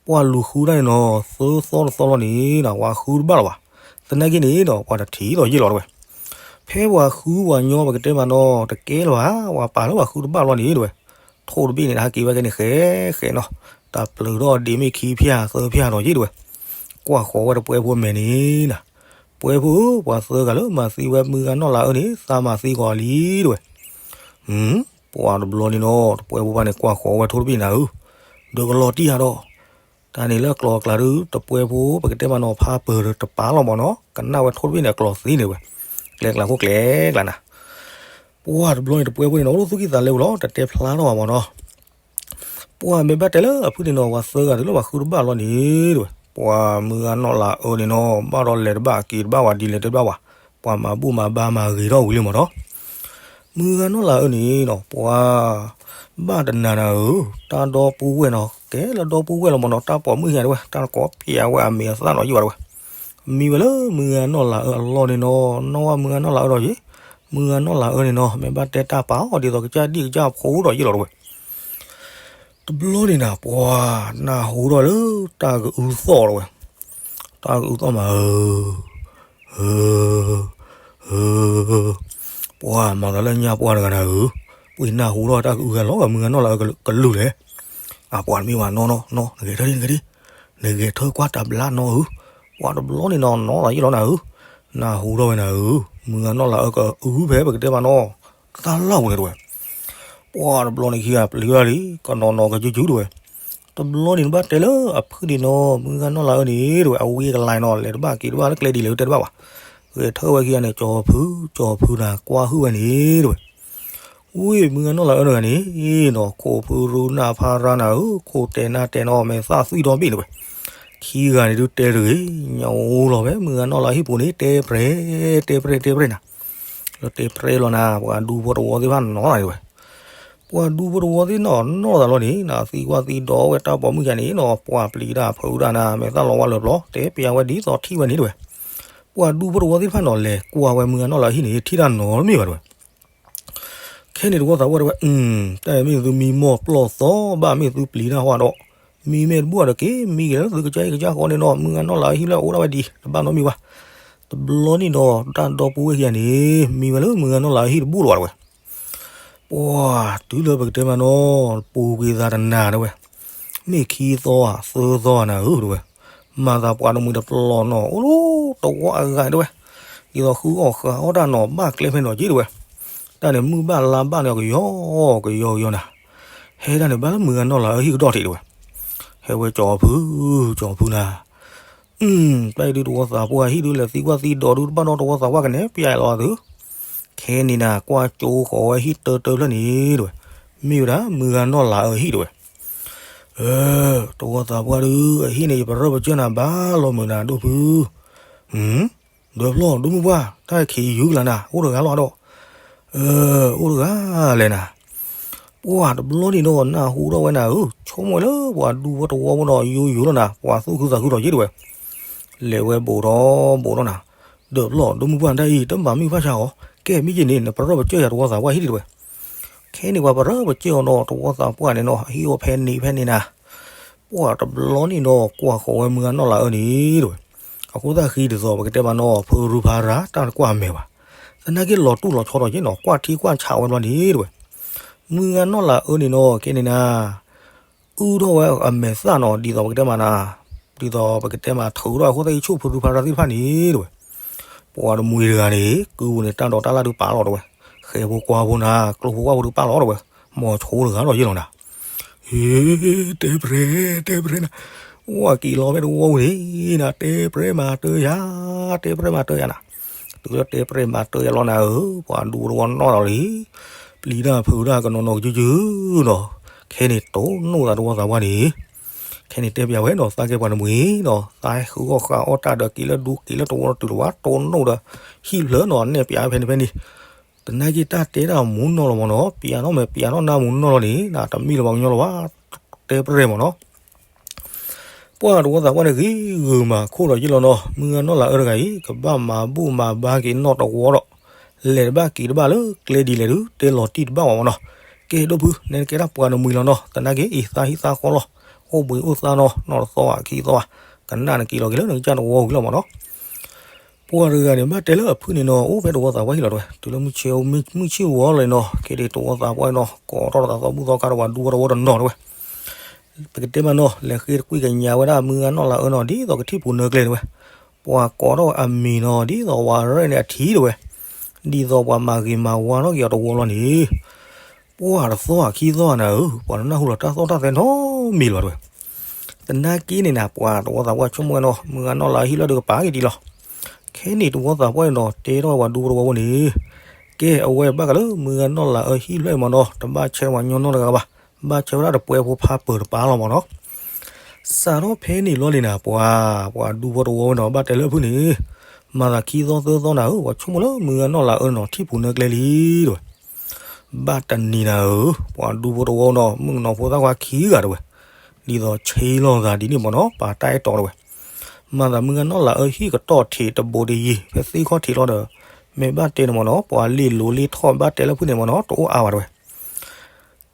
ပှၤလူၤဃုဒၣ်န့ၣ်နီၤ သၢသီတသီလီၤန့ၣ် ပှၤဃုတဘၣ်လၢၤဘၣ်, သနာ်က့န့ၣ်ဒီး ပှၤတထံၣ်လီၤယ့ၣ်လီၤတဝဲ, ဖဲပှၤဃုပှၤညီပကတဲမးနီၤ တကဲလၢၤဘၣ်, ပှၤပာ်လၢပှၤဃုတဘၣ်လီၤန့ၣ်တဝဲ, ထိၣ်တဘ့ၣ်န့ၣ် ဟဲက့ၤဝဲကဲန့ၣ် ဃဲဃဲနီၤ, တၢ်ပျုၤထီၣ်ဒ့မ့ၢ်ခံဖျၢၣ်သၢဖျၢၣ်ဒီးယ့ၣ်တဝဲ, ကွၢ်ဃီၤဝဲတပှဲဖိမဲာ်န့ၣ်နၤ, ပှဲဖိဧၢ ပှၤသၢဂၤလၢမၤသံဝဲမုၢ်ဂၤနီၢ်လၤအၢန့ၣ် သးမၤသံကီးလံတဝဲ ပှၤတဘျီန့ၣ်နီၤ တပှဲဖိဘၣ်န့ၣ် ကွၢ်ဃီၤဝဲထိၣ်တဘ့ၣ်နၤဧၢ, ဒီးကလီၤတံၢ်ဧါဒီး, တၢ်န့ၣ်လၢကျိၤအကျါဒု တပှဲဖိ ပကတဲမးနီၤ ဖါပၢၢ်ဒီးတပၤလီၤမးနီၤ ကနၣ်ဝဲထိၣ်တဘ့ၣ်န့ၣ် အကျိၤသံန့ၣ်ဝဲ, ကျဲကျါခိၣ်ကျဲကျါနၤ, ပှၤတဘျီန့ၣ် တပှဲဖိန့ၣ်နီၤ အိၣ်လၢသူၣ်ကံၢ်သးလဲပူၤလီၤ တတဲဖျါထီၣ်ဘၣ်မးနီၤ ပှၤမ့ၢ်ဘၣ်တဲလၢအဖုၣ်န့ၣ်နီၤ ပှၤသၢဂၤတုၤလၢပှၤဃုတဘၣ်လီၤန့ၣ်တဝဲ, ပှၤမုၢ်ဂၤနီၢ်လၤအၢန့ၣ်နီၤ ဘၣ်ဒီးလဲၤတဘၣ်က့ၤတဘၣ်ဝဲ ဒ်လဲၤတဘၣ်ဝဲ, ပှၤမၤဘူၣ်မၤဘါမၤဂ့ၤထီၣ်ဝံၤလံမးနီၤ, မုၢ်ဂၤနီၢ်လၤအၢန့ၣ်နီၤ ပှၤ ဘၣ်တနၤနၤဧၢ, တၢ်ဒီပုၢ်ဝဲၢ်နီၤ ကဲလၢဒီပုၢ်ဝဲၢ်လီၤမးနီၤ တၢ်ပိာ်မုၣ်ယါတဝဲ တၢ်ကိးပျးဝဲအမံၤအသၣ်နီၤယံၤဘၣ်တဝဲ, မံဝဲလၢမုၢ်ဂၤနီၢ်လၤအၢအလီၢ်န့ၣ်နီၤ နီၢ်ဝဲမုၢ်ဂၤနီၢ်လၤအၢဒီးယ့ၣ်, မုၢ်ဂၤနီၢ်လၤအၢန့ၣ်နီၤ မ့ၢ်ဘၣ်တဲတၢ်ပာ်အီၤဒ်သိးကစၢ်ဒံၣ်ကစၢ်ဖိဒီးယ့ၣ်လီၤတဝဲ တဘျီန့ၣ်နၤ ပှၤနၢ်ဟူထီၣ်လၢတၢ်ကအုသီၣ်တဝဲ, တၢ်ကအုသီၣ်မးဧၢ, ဧၢ, ဧၢ, ပှၤမၤသးလၢညါပှၢ်တဂၤနၤဧၢ, ပှၤနၢ်ဟူထီၣ်တၢ်ကအုဂၤလီၤဂာ်မုၢ်ဂၤနီၢ်လၤအၢကလုၢ်လဲၣ်, အပှၤတမ့ၢ်ဘၣ်နီၢ်နီၢ်နီၢ် နဂဲၤထၢၣ်ဒ်နဂဲၤဒ်, နဂဲၤထၢၣ်ကွၢ်တဘျါနီၢ်ဧၢ, ပှၤတဘျီန့ၣ်နီၢ်နီၢ်လၤယ့ၣ်လီၤနၤဧၢ, နၢ်ဟူထီၣ်ဝဲနၤဧၢ, မုၢ်ဂၤနီၢ်လၤအၢကအုဖဲပကတဲမးနီၢ် တၢ်လၢ်ပူၤန့ၣ်တဝဲ, ပှၤတဘျီန့ၣ်ခံဂၤပျံၤဝဲလံ ကနီၤနီၤကစုကစုတဝဲ, တဘျီန့ၣ်ဘၣ်တဲလၢအဖုၣ်န့ၣ်နီၤ မုၢ်ဂၤနီၢ်လၤအၢန့ၣ်တဝဲ အဝံအကလၤနီၤ လဲၤတဘၣ်က့ၤတဘၣ်လၢကျဲဒ်လဲၣ်တဲတဘၣ်ဘၣ်, ဂဲၤထၢၣ်ဝဲခံဂၤန့ၣ် ကၠီဖု ကၠီဖုနၤ ကွၢ်ဟုၣ်ဝဲန့ၣ်တဝဲ, ဝံ မုၢ်ဂၤနီၢ်လၤအၢတဂၤန့ၣ်နီၤ ခိၣ်ဖုရူနၢ်ဖါရါနၤဧၢ ခိၣ်တဲနၢ်တဲနီၤ မဲာ်သၣ်သွံၣ်ဒီဘ့ၣ်တဝဲ, ခံဂၤန့ၣ်ဒုးတဲတဂ့ၤ, ညၣ်အိၣ်လီၤဖဲမုၢ်ဂၤနီၢ်လၤအဟံၣ်ပူၤန့ၣ် တဲပြဲ တဲပြဲ တဲပြဲနၤ, လၢတဲပြဲလီၤနၤ ပှၤဒူဖိတဝီသ့ၣ်တဖၣ်နီၤနၤတဝဲ ပှၤဒူဖိတဝီသ့ၣ်နီၢ်နီၢ်သးလီၤန့ၣ် နသံကွၢ်သံဒိးဝဲ တၢ်ပိာ်မုၣ်ယါန့ၣ်နီၤ ပှၤပျံၤတၢ်ဖုးတၢ်နၤ မဲာ်သၣ်လီၤဝါလၢာ်ပျီ တဲပျးဝဲဒ်သိးထံၣ်ဝဲန့ၣ်တဝဲ, ပှၤဒူဖိတဝီသ့ၣ်တဖၣ်နီၤ လဲၤကွၢ်ဝဲမုၢ်ဂၤနီၢ်လၤအဟံၣ်န့ၣ် ထံၣ်တၢ်နီတမ့ၢ်ဘၣ်တဝဲ, ခဲန့ၣ်တဝီသးပှၢ်တဝဲ, တၢ်အံၤမ့ၢ်သုမံမီၢ်ပျီၢ်သီဘၣ် မ့ၢ်သုပျံၤတၢ်ဟီဒီး, မံမ့ၢ်တဘူၣ်ဒီးက့ၤ မံက့ၤလၢသုကစၢ်အံၤကစၢ်ဃီန့ၣ်နီၤ မုၢ်ဂၤနီၢ်လၤအဟံၣ်လၢအအိၣ်ဒၣ်ဝဲဒံး တဘၣ်နီတမံၤဘၣ်, တဘျီန့ၣ်ဒီး တၢ်ဒီပုၢ်ဝဲၢ်ခံဂၤန့ၣ် မံဝဲလၢမုၢ်ဂၤနီၢ်လၤအဟံၣ်တဘူၣ်လၢၤဘၣ်တဝဲ ပှၤတုၤလၢပကတဲမးနီၤ ပူၤကွံာ်သးတနၤတဝဲ, မ့ၢ်ခံသီဧါ သၢသီဧါနၤဧၢတဝဲ, မၤသးပှၤတမှံၤတပျီၤနီၤ အိၣ်လၢတဝီအဂၤတဝဲ, ဒ်သိးဃုအီၣ်ဃုအီၣ်တၢ်နီၤ ဘၣ်ကျဲဖဲနီၤက့တဝဲ, တၢ်န့ၣ်မုၢ်ဘၣ်လါဘၣ်န့ၣ် ကယီကယီကယီနၤ, ဟဲတၢ်န့ၣ်ဘၣ်လၢမုၢ်ဂၤနီၢ်လၤအဟံၣ်ကဒီးထံးတဝဲ, ဟဲဝဲကၠီဖု ကၠီဖုနၤ တၢ်အံၤဒုးတဝီသးပှၢ်ဟံၣ်ဒုး လဲၤသံကွၢ်သံဒိးဒုး တဘၣ်ဒီးတဝီသးပှၢ်ကနဲၣ်ပျဲလီၤသု, ခဲန့ၣ်နၤ ကွၢ်ကၠိဃီၤဝဲဟံၣ်တၢတၢဖျၢၣ်န့ၣ်တဝဲ, မ့ၢ်ဝဲဒၣ် မုၢ်ဂၤနီၢ်လၤအၢဟံၣ်တဝဲ, တဝီသးပှၢ်ဒုး အဟံၣ်န့ၣ် ယပရၢပကၢၢ်နၤဘၣ်လီၤမုၢ်နၤဒိၣ်ဖု ဒီးဖျီၣ်ဒိၣ်မုၢ်ပှၢ် တၢ်ခံးယုၢ်ကလၤနၤ အိၣ်တဂၤလီၤဒီး, အိၣ်တဂၤလဲၣ်နၤ, ပှၤတဘျီန့ၣ်ဒီး နၢ်ဟူထီၣ်ဝဲနၤဧၢ, ဆိကမိၣ်လၢပှၤဒူဖိတဝီဖိဒီး ယိယိလီၤနၤ ပှၤသူၣ်ခုသးခုဒီးယ့ၢ်တဝဲ, လဲၤဝဲဘူးထီၣ်ဘူးထီၣ်နၤ, ဒီးဖျီၣ်ဒိၣ်မုၢ်ပှၢ်တၢ်အံၤ တမၤမုၢ်ဖၣ်ဆါအီၤ, ကဲမ့ၢ်က့န့ၣ် နပရၢပကၢၢ်ယၤတဝီသးပှၢ်ဟံၣ်ဒံးတဝဲ, ခဲန့ၣ်ပှၤပရၢပကၢၢ်အီၤဒီး တဝီသးပှၢ်န့ၣ်နီၤ ဟံၣ်အိၣ်ဖဲန့ၣ်ဖဲန့ၣ်နၤ, ပှၢ်တဘျီန့ၣ်နီၤ ကွၢ်ဃီၤဝဲမုၢ်ဂၤနီၢ်လၤအၢန့ၣ်တဝဲ, အဃိသတးဃံဒ်သိးပကတဲမးနီၤ ဖုရူဖးရၤတၢ်ကွၢ်မဲာ်ဘၣ်, သနာ်က့လီၤတူၢ်လီၤဆီထီၣ်က့နီၤ ကွၢ်ထံကွၢ်ဆးဝဲဘျီန့ၣ်တဝဲ, မုၢ်ဂၤနီၢ်လၤအၢန့ၣ်နီၤ ခဲန့ၣ်နၤ အုထီၣ်ဝဲအမဲာ်သၣ်နီၤ ဒ်သိးပကတဲမးနၤ, ဒ်သိးပကတဲမးထုးထီၣ်အဃိသတး ဆူၣ်ဖုရူဖးရၤသ့ၣ်တဖၣ်န့ၣ်တဝဲ, ပှၤတမှံၤတဂၤန့ၣ် ကုပူၤန့ၣ် တၢ်ဒိးတၢ်လၢ်ဒုးပာ်လီၤတဝဲ, ဃဲဖိခွါဖိနၤ ကျိဖိခွါဖိဒုးပာ်လီၤတဝဲ, မီၤဆိတဂၤလီၤယ့ၢ်လီၤနၤ ဟ့ၣ်တဲပြဲတဲပြဲနၤ, အိၣ်က့ၤလီၤဖဲတဝီပူၤန့ၣ်နၤ တဲပြဲမၤတၢ်ယၤ, တဲပြဲမၤတၢ်ယၤနၤ, တုၤလၢတဲပြဲမၤတၢ်ယၤလီၤနၤဧၢ, ပှၤဒူဖိတဝီနီၢ်လီၤလံ, ပျံၤတၢ်ဖုးတၢ်ကနီၤနီၤကစုကစုနီၤ, ခဲန့ၣ်တိၢ်နီၣ်သးတဝီသးပှၢ်န့ၣ်, ခဲန့ၣ်တဲပျးဝဲနီၤ သးကဲပှၤတမှံၤနီၤ သးဟဲဃုအီၣ်ဃုအီၣ်တၢ်ဒီးက့ၤလၢဒူက့ၤလၢတဝီတတုၤလၢၤဘၣ် တိၢ်နီၣ်ဒီး ဟံၣ်ဖျၢၣ်နီၤ နဲၣ်ပျးဖဲန့ၣ်ဖဲန့ၣ် သနာ်က့တၢ်တဲတၢ်မူနီၢ်လီၤမးနီၤ ပျးထီၣ်မဲာ်ပျးထီၣ်နါမူနီၢ်လီၤန့ၣ် နတမံၤလၢၤပှၤကညီလၢၤဘၣ်, တဲပြဲမးနီၤ, ပှၢ်တဝီသးပှၢ်န့ၣ်ဂ့ၤဂုာ်မးခိၣ်ဒီးယ့ၢ်လီၤနီၤ မုၢ်ဂၤနီၢ်လၤအၢတဂၤအံၤ ကဘၣ်မၤဘူၣ်မၤဘါက့ၤနီၢ်တဝီဒီး လဲၤတဘၣ်က့ၤတဘၣ်လၢကျဲဒ်လဲၣ်ဒုး တဲလီၤတံၢ်တဘၣ်ဘၣ်မးနီၤ, ကဲဒိၣ်ဖု နဲနကဲဒၣ်ပှၤတမှံၤလီၤနီၤ သနာ်က့အံၤသးဟံၣ်သးဃီလီၤ, အိၣ်ဘှံးအိၣ်သါနီၤ နီၢ်တသီခံသီ ကနၣ်နက့ၤလီၤက့ၤလၢနကစၢ်တဝီဝံၤလီၤမးနီၤ ပှၤတဂၤန့ၣ် ဘၣ်တဲလၢအဖုၣ်န့ၣ်နီၤ အိၣ်ဖဲတဝီသးပှၢ်ဟံၣ်လီၤတဝဲ, တုၤလၢမုၢ်ဆ့ၣ်ဝီလီၤနီၤ ကဲဒ်တဝီသးပှၢ်နီၤ ကိးထီၣ်ဒီးသးသီဘူၣ်သီခါဒီးပှၤဒူဖိတဝီတနီၤတဝဲ, ပကတဲမးနီၤ လဲၤဃ့တကွံကညးဝဲဒၣ်မုၢ်ဂၤနီၢ်လၤအၢနီၤ ဒ်သိးကထံၣ်ပူၤနၢကျဲတဝဲ, ပှၤကိးထီၣ်အမံၤနီၤ ဒ်သိးဝၤရဲၣ်န့ၣ်အထံတဝဲ, ဒ်သိးပှၤမၤဂ့ၤမၤဝါထီၣ်က့ၤအီၤတဝီလီၤန့ၣ် ပှၢ်တသီခံသီနၤဧၢ ပှၤတနၢ်ဟူလီၤတၢ်သီၣ်တၢ်သဲနီတမံၤလၢၤဘၣ်တဝဲ, သနာ်က့န့ၣ်နၤ ပှၤတဝီသးပှၢ်ဆိကမိၣ်ဝဲနီၤ မုၢ်ဂၤနီၢ်လၤအၢဟံၣ်လီၢ်ဒုးကပာ်က့ၤဒံးလီၤ, ခဲန့ၣ်တဝီသးပှၢ်န့ၣ်နီၤ တဲထီၣ်ဝဲပှၤဒူဖိတဝီဖိန့ၣ်, ကဲအဝဲဘၣ်ဃးလၢမုၢ်ဂၤနီၢ်လၤအၢဟံၣ်ဖျၢၣ်အံၤမးနီၤ တဘၣ်ဆဲးဝဲညီနီတဂၤဘၣ်, ဘၣ်ဆဲးဝဲဒၣ်တပှဲဖိဖးပၢၤတပၤလီၤမးနီၤ စးထီၣ်ဖဲန့ၣ်လီၤန့ၣ်နၤ ပှၤ ပှၤဒူဖိတဝီဝဲနီၤ ဘၣ်တဲလၢအဖုၣ်န့ၣ်, မၤသးခံသီသၢသီနၤဧၢ ပှၤဆိကမိၣ်လၢမုၢ်ဂၤနီၢ်လၤအၢနီၤ ထံၣ်ပူၤနၢကျဲလံတဝဲ, ဘၣ်တနံၤနၤဧၢ ပှၤဒူဖိတဝီနီၤ မုၣ်ကနီၤဖိသၣ်ခွါခံဂၤတဝဲ, ဒ်သိးဆ့လိာ်သးဒ်န့ၣ်မးနီၤ ပာ်တၢ်အဲၣ်တီတဝဲ, မၤသးမုၢ်ဂၤနီၢ်လၤအၢဟံၣ်ကတီၢ်ထံးတဘိဒ်ယံၤ ဖဲသ့ၣ်ခီၣ်ထံးလီၤဒီး, မ့ၢ်ဘၣ်တဲန့ၣ်မးနီၤ ပှၤလ့ၢ်လိၤလ့ၢ်ထီၣ်ဘၣ်တဲလၢဖုၣ်န့ၣ်မးနီၤ တအိၣ်အါဘၣ်တဝဲ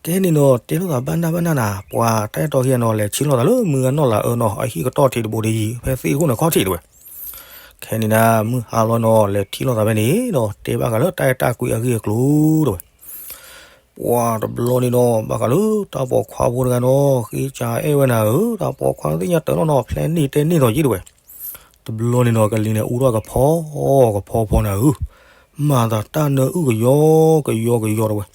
ကဲန့ၣ်နီၤ တဲလိာ်သးဘၣ်နၢ်ဘၣ်နၢ်နၤ ပှၤတၢ်အဲၣ်တီခံဂၤနီၤ လဲၤဆ့လိာ်သးလၢမုၢ်ဂၤနီၢ်လၤအၢနီၤ အဟံၣ်ကတီၢ်ထံးတဘိဒ်ယံၤ ဖဲသ့ၣ်ခိၣ်န့ၣ်ခီၣ်ထံးတဝဲ, ခဲန့ၣ်နၤ မုၢ်ဟါလီၤနီၤ လဲၤထံၣ်လိာ်သးဖဲန့ၣ်နီၤ တဲဘၣ်ဃးလၢတၢ်အဲၣ်တၢ်ကွံအဂ့ၢ်အကျိၤတဝဲ, ပှၤတဘျီန့ၣ်နီၤ ဘၣ်ဃးလၢတၢ်ပိာ်ခွါဖိတဂၤနီၤ ဃ့ကအဲၣ်ဝဲနၤဧၢ တၢ်ပိာ်ခွါသ့ၣ်ညါတၢ်နီၤနီၤ ဖျဲၣ်န့ၢ်တဲန့ၢ်ထီၣ်က့တဝဲ တဘျီန့ၣ်နီၤ ကလံၤန့ၣ်အူထီၣ်ကဖီကဖီဖီနၤဧၢ, မၤသးတၢ်နၢအုၣ်ကယီကယီကယီတဝဲ,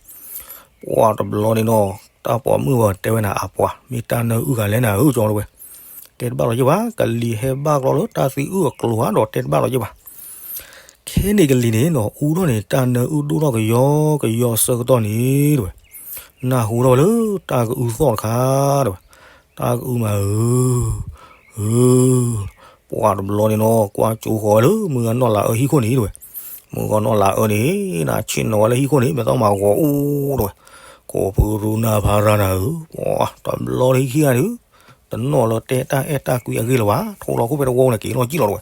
ပှၤတဘျီန့ၣ်နီၤ တၢ်ပိာ်မုၣ်ဝဲတဲဝဲနၤအပှၤ မ့ၢ်တၢ်နၢအုၣ်ဂၤလဲၣ်နၤဧၢကၠီတဝဲ, တဲတဘၣ်လီၤယ့ၢ်ဘၣ် ကလံၤဟဲဘၣ်ကျီလၢတၢ်သံအုၣ်အကျိၤဧါဒီးတဲတဘၣ်လီၤယ့ၢ်ဘၣ် ခဲန့ၣ်ကလံၤန့ၣ်နီၤ အူထီၣ်န့ၣ် တၢ်နၢအုၣ်ဒိၣ်ထီၣ်ကယီကယီအဆၢကတီၢ်န့ၣ်တဝဲ, နၢ်ဟူထီၣ်ဝဲလၢတၢ်ကအုသီၣ်တခါတဝဲ, တၢ်ကအုမးဧၢ, ဧၢ, ပှၤတဘျီန့ၣ်နီၤ ကွၢ်ကၠိဃီၤဝဲလၢမုၢ်ဂၤနီၢ်လၤအၢဟံၣ်ခိၣ်န့ၣ်တဝဲ, မုၢ်ဂၤနီၢ်လၤအၢန့ၣ် နဆ့ၣ်နီၤဝဲလၢဟံၣ်ခိၣ်န့ၣ် မဲာ်သီမၤဂီၤအူတဝဲ, ကိးဖုရူနၤဖးရၤနၤဧၢ, ပှၤတဘျီလၢဟံၣ်ခံဂၤန့ၣ် တနီၣ်လၢတဲတၢ်အဲၣ်တၢ်ကွံအဂ့ၢ်လၢၤဘၣ် ထိလီၤခိၣ်ဖဲတဝီန့ၣ်က့ၤလီၤကံၣ်လီၤတဝဲ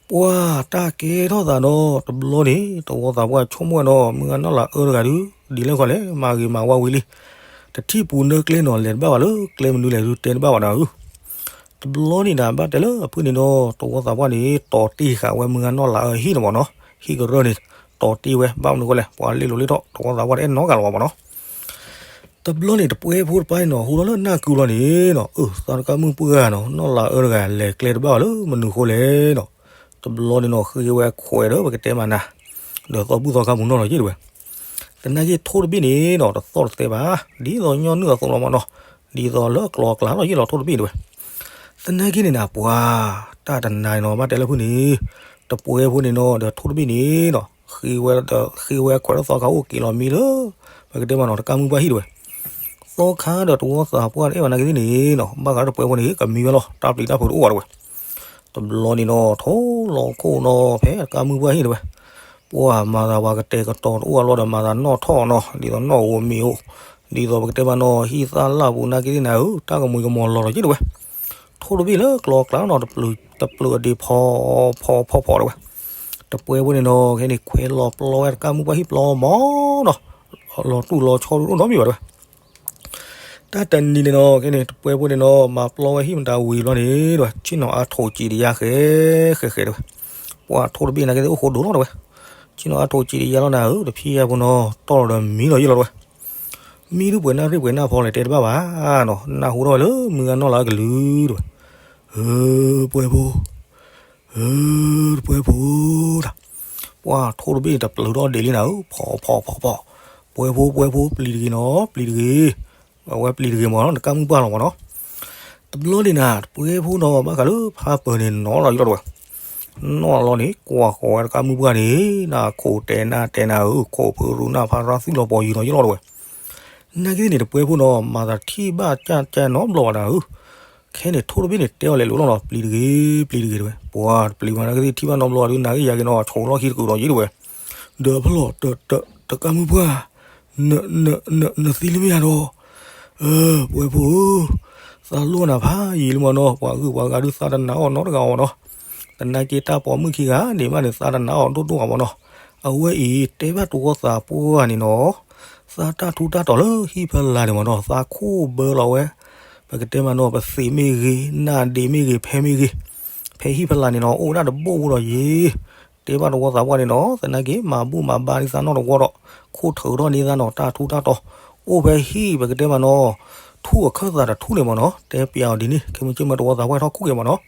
ပှၤတၢ်ကဲထီၣ်သးဒီးတဘျီန့ၣ် တဝီသးပှၢ်ဆိကမိၣ်ဝဲဒီး မုၢ်ဂၤနီၢ်လၤအၢတဂၤဒုး ဒ်လဲၣ်ခီလဲၣ် မၤဂ့ၤမၤဝါဝံၤလံ, တထံၣ်ပူၤနၢကျဲနီၤ လဲၤတဘၣ်ဘၣ်လၢကျဲမနုၤလဲၣ်ဒုး တဲတဘၣ်ဘၣ်နၤဧၢ, တဘျီန့ၣ်နၤ ဘၣ်တဲလၢအဖုၣ်န့ၣ်ဒီး တဝီသးပှၢ်န့ၣ် တီၤတ့ၢ်ဃာ်ဝဲမုၢ်ဂၤနီၢ်လၤအၢဟံၣ်န့ၣ်မးနီၤ, ဟံၣ်ကရၢၢ်န့ၣ် တီၤတ့ၢ်ဝဲ ဘၣ်မနုၤဃိလဲၣ် ပှၤလ့ၢ်လိၤလ့ၢ်ထီၣ် တဝီသးပှၢ်တအဲၣ်နီတဂၤလၢၤဘၣ်မးနီၤ တဘျီန့ၣ် တပှဲဖိတပၤန့ၣ်နီၤ ဟူထီၣ်လၢနၢ်ကုလီၤန့ၣ်နီၤ အၢ သးတကါမုၣ်ပှၢ်ဂၤနီၤ နီၢ်လၤအၢတဂၤ လဲၤကျဲတဘၣ်ဘၣ်လၢမနုၤဃိလဲၣ်နီၤ, တဘျီန့ၣ်နီၤ ဃ့ဝဲခွဲးဒီးပကတဲမးနၤ, ဒီးသီဘူၣ်သီခါပူၤနီၢ်လီၤယ့ၢ်တဝဲ, သနာ်က့ထိၣ်တဘ့ၣ်န့ၣ်နီၤ တသီၣ်တသဲဘၣ်, ဒ်သိးညီနုၢ်အသိးလီၤမးနီၤ, ဒ်သိးလၢကျီၤကျါလီၤယ့ၢ်လီၤထိၣ်တဘ့ၣ်တဝဲ, သနာ်က့န့ၣ်နၤ ပှၤ တၢ်တနၤနီၤ ဘၣ်တဲလၢဖုၣ်န့ၣ်, တပှဲဖိန့ၣ်နီၤ ဒီးထိၣ်တဘ့ၣ်န့ၣ်နီၤ ဃ့ဝဲခွဲးလၢသီခါအိၣ်က့ၤလီၤမံလၢ ပကတဲမးနီၤ တကါမုၣ်ပှၢ်ဟံၣ်တဝဲ, သီခါဒီးတဝီသးပှၢ်တအဲၣ်ဝဲနာ်က့သ့ၣ်န့ၣ်နီၤ ဘၣ်ဃးဒီးတပှဲဖိန့ၣ် ကမံဝဲလီၤ တၢ်ပျံၤတၢ်ဖုးတအိၣ်ဘၣ်တဝဲ, တဘျီန့ၣ်နီၤ ထိၣ်လီၤခိၣ်နီၤ ဖဲတကါမုၣ်ပှၢ်ဟံၣ်တဝဲ, ပှၤမၤသးပှၤကတဲာ်ကတီၤတအိၣ်အလီၢ်ဒီးမၤသးနီၣ်ထီၣ်နီၤ ဒ်သိးနီၣ်ဧိၤမံၤဧိၤ, ဒ်သိးပကတဲမးနီၤ ဟံၣ်သၣ်လၢ်ပူၤနာ်က့သ့ၣ်န့ၣ်ဧၢ တၢ်ကမူၤကမီၤလီၤလီၤယ့ၢ်တဝဲ, ထိၣ်တဘ့ၣ်လၢကျီၤကျါနီၤ တပျုာ်တပျုာ်အဒ့ဖီဖီဖီဖီတဝဲ, တပှဲဖိန့ၣ်နီၤ ခဲန့ၣ်ခွဲးလီၤပျီဝဲတကါမုၣ်ပှၢ်ဟံၣ်ပျီမးနီၤ, လီၤတူၢ်လီၤဆီဒုးအိၣ်နီတမံၤဘၣ်တဝဲ, တၢ် တၢ်တနံၤန့ၣ်နီၤ ခဲန့ၣ် တပှဲဖိန့ၣ်နီၤ မၤပျီဝဲဟံၣ်မတၤဝံၤဘျီန့ၣ်တဝဲ ဆ့ၣ်နီၤအါထိးစံးတယါဃဲ ဃဲဃဲတဝဲ, ပှၤထိၣ်တဘ့ၣ်နာ်က့သ့ၣ်အိၣ်ဃိဒိၣ်လီၤတဝဲ, ဆ့ၣ်နီၤအါထိးစံးတယါလီၤနၤဧၢ တဖံးယါဖိနီၤ တီၢ်လီၤဒီးမံလီၤယ့ၢ်လီၤတဝဲ, မံဒုးပှဲၤနၣ်ရံၣ်ပှဲၤနၣ်ဖီလဲၣ်တဲတဘၣ်ဘၣ်နီၤ နၢ်ဟူထီၣ်ဝဲလၢမုၢ်ဂၤနီၢ်လၤအကလုာ်တဝဲ, ဧၢ ပှဲဖိ ဧၢ တပှဲဖိတၢ်, ပှၤထိၣ်တဘ့ၣ်န့ၣ် တပျုၤထီၣ်ဒံးလံနၤဧၢ ဖီဖီဖီဖီ, ပှဲဖိ ပှဲဖိ ပျံၤတဂ့ၤနီၤ ပျံၤတဂ့ၤ, အဝဲပျံၤတဂ့ၤမ့ၢ်နီၤ နကါမုၢ်ပှၢ်လီၤမ့ၢ်နီၤ, တဘျီန့ၣ်နၤ တပှဲဖိနီၤ ဘၣ်ဃးလၢဖါပၢၤန့ၣ်နီၤလီၤယ့ၢ်လီၤတဝဲ, နီၢ်လီၤန့ၣ် ကွၢ်ဃီၤဝဲတကါမုၢ်ပှၢ်န့ၣ် နခိးတဲနၢ်တဲနၢ်ဧၢ ခိးဖုရူနၢ်ဖါရၣ်သူၣ်လီၤပီၤယံၤနီၤယ့ၢ်လီၤတဝဲ, နာ်က့သ့ၣ်န့ၣ် တပှဲဖိနီၤ မၤသးထံၣ်ဘၣ်ကၢ်ကၢ်နီတဘျီဘၣ်နၤဧၢ ခဲန့ၣ် ထိၣ်တဘ့ၣ်န့ၣ် တဲအီၤလဲၤလိၤလီၤနီၤ ပျံၤတဂ့ၤ ပျံၤတဂ့ၤတဝဲ, ပှၤတပျံၤဘၣ်နာ်က့သ့ၣ်ထံၣ်ဘၣ်နီတဘျီဘၣ်ဒုး နာ်က့ယၤက့ၤနီၤ ဆိးလီၢ်ခံတကုာ်ဒီးယံၤတဝဲ, ဒီးဖျီၣ် တကါမုၢ်ပှၢ် နသံလၢမ့ၢ်ယၤဒီး, ပှဲဖိဧၢ, သးလိၣ်နၤဖးယံာ်လံမ့ၢ်နီၤ ပှၤဂုၤပှၤဂၤဒုးသးတနာ်အီၤနီတဂၤအီၤနီၤ, သနာ်က့တၢ်ပိာ်မုၣ်ခံဂၤန့ၣ်မးန့ၣ် သးတနာ်အီၤဒိၣ်ဒိၣ်ဂၤမ့ၢ်နီၤ, အဝဲအံၤ တဲဘၣ်တဝီသးပှၢ်န့ၣ်နီၤ သးတၢ်ထူးတၢ်တီၤလၢဟံၣ်ဖီလာ်န့ၣ်မ့ၢ်နီၤ သးခိၣ်ဘၢလီၤဝဲ, ပကတဲမ့ၢ်နီၤ ပသံးမ့ၢ်ဂ့ၤ, နၢ်ဒ့မ့ၢ်ဂ့ၤ, ဖဲမ့ၢ်ဂ့ၤ, ဖဲဟံၣ်ဖီလာ်န့ၣ်နီၤ အိၣ်ဝဲဒၣ်တဘိၣ်ဘိဒီးယ့ၤ, တဲဘၣ်တဝီသးပှၢ်န့ၣ်နီၤ သနာ်က့မၤဘူၣ်မၤဘါဒ်သးနီၢ်တဝီဒီး ခိၣ်ထုးထီၣ်န့ၢ်သးနီၤ တၢ်ထူးတၢ်တီၤ, အိၣ်ဖဲဟံၣ်ပကတဲမ့ၢ်နီၤ ထူၣ်အခၢၣ်သးတထူၣ်န့ၣ်မ့ၢ်နီၤ တဲပျးအီၤဒ်န့ၣ် ခဲမုၢ်ဆ့ၣ်မုၢ်တဝီသးပှၢ်ထီၣ်ခူၣ်က့ၤမ့ၢ်နီၤ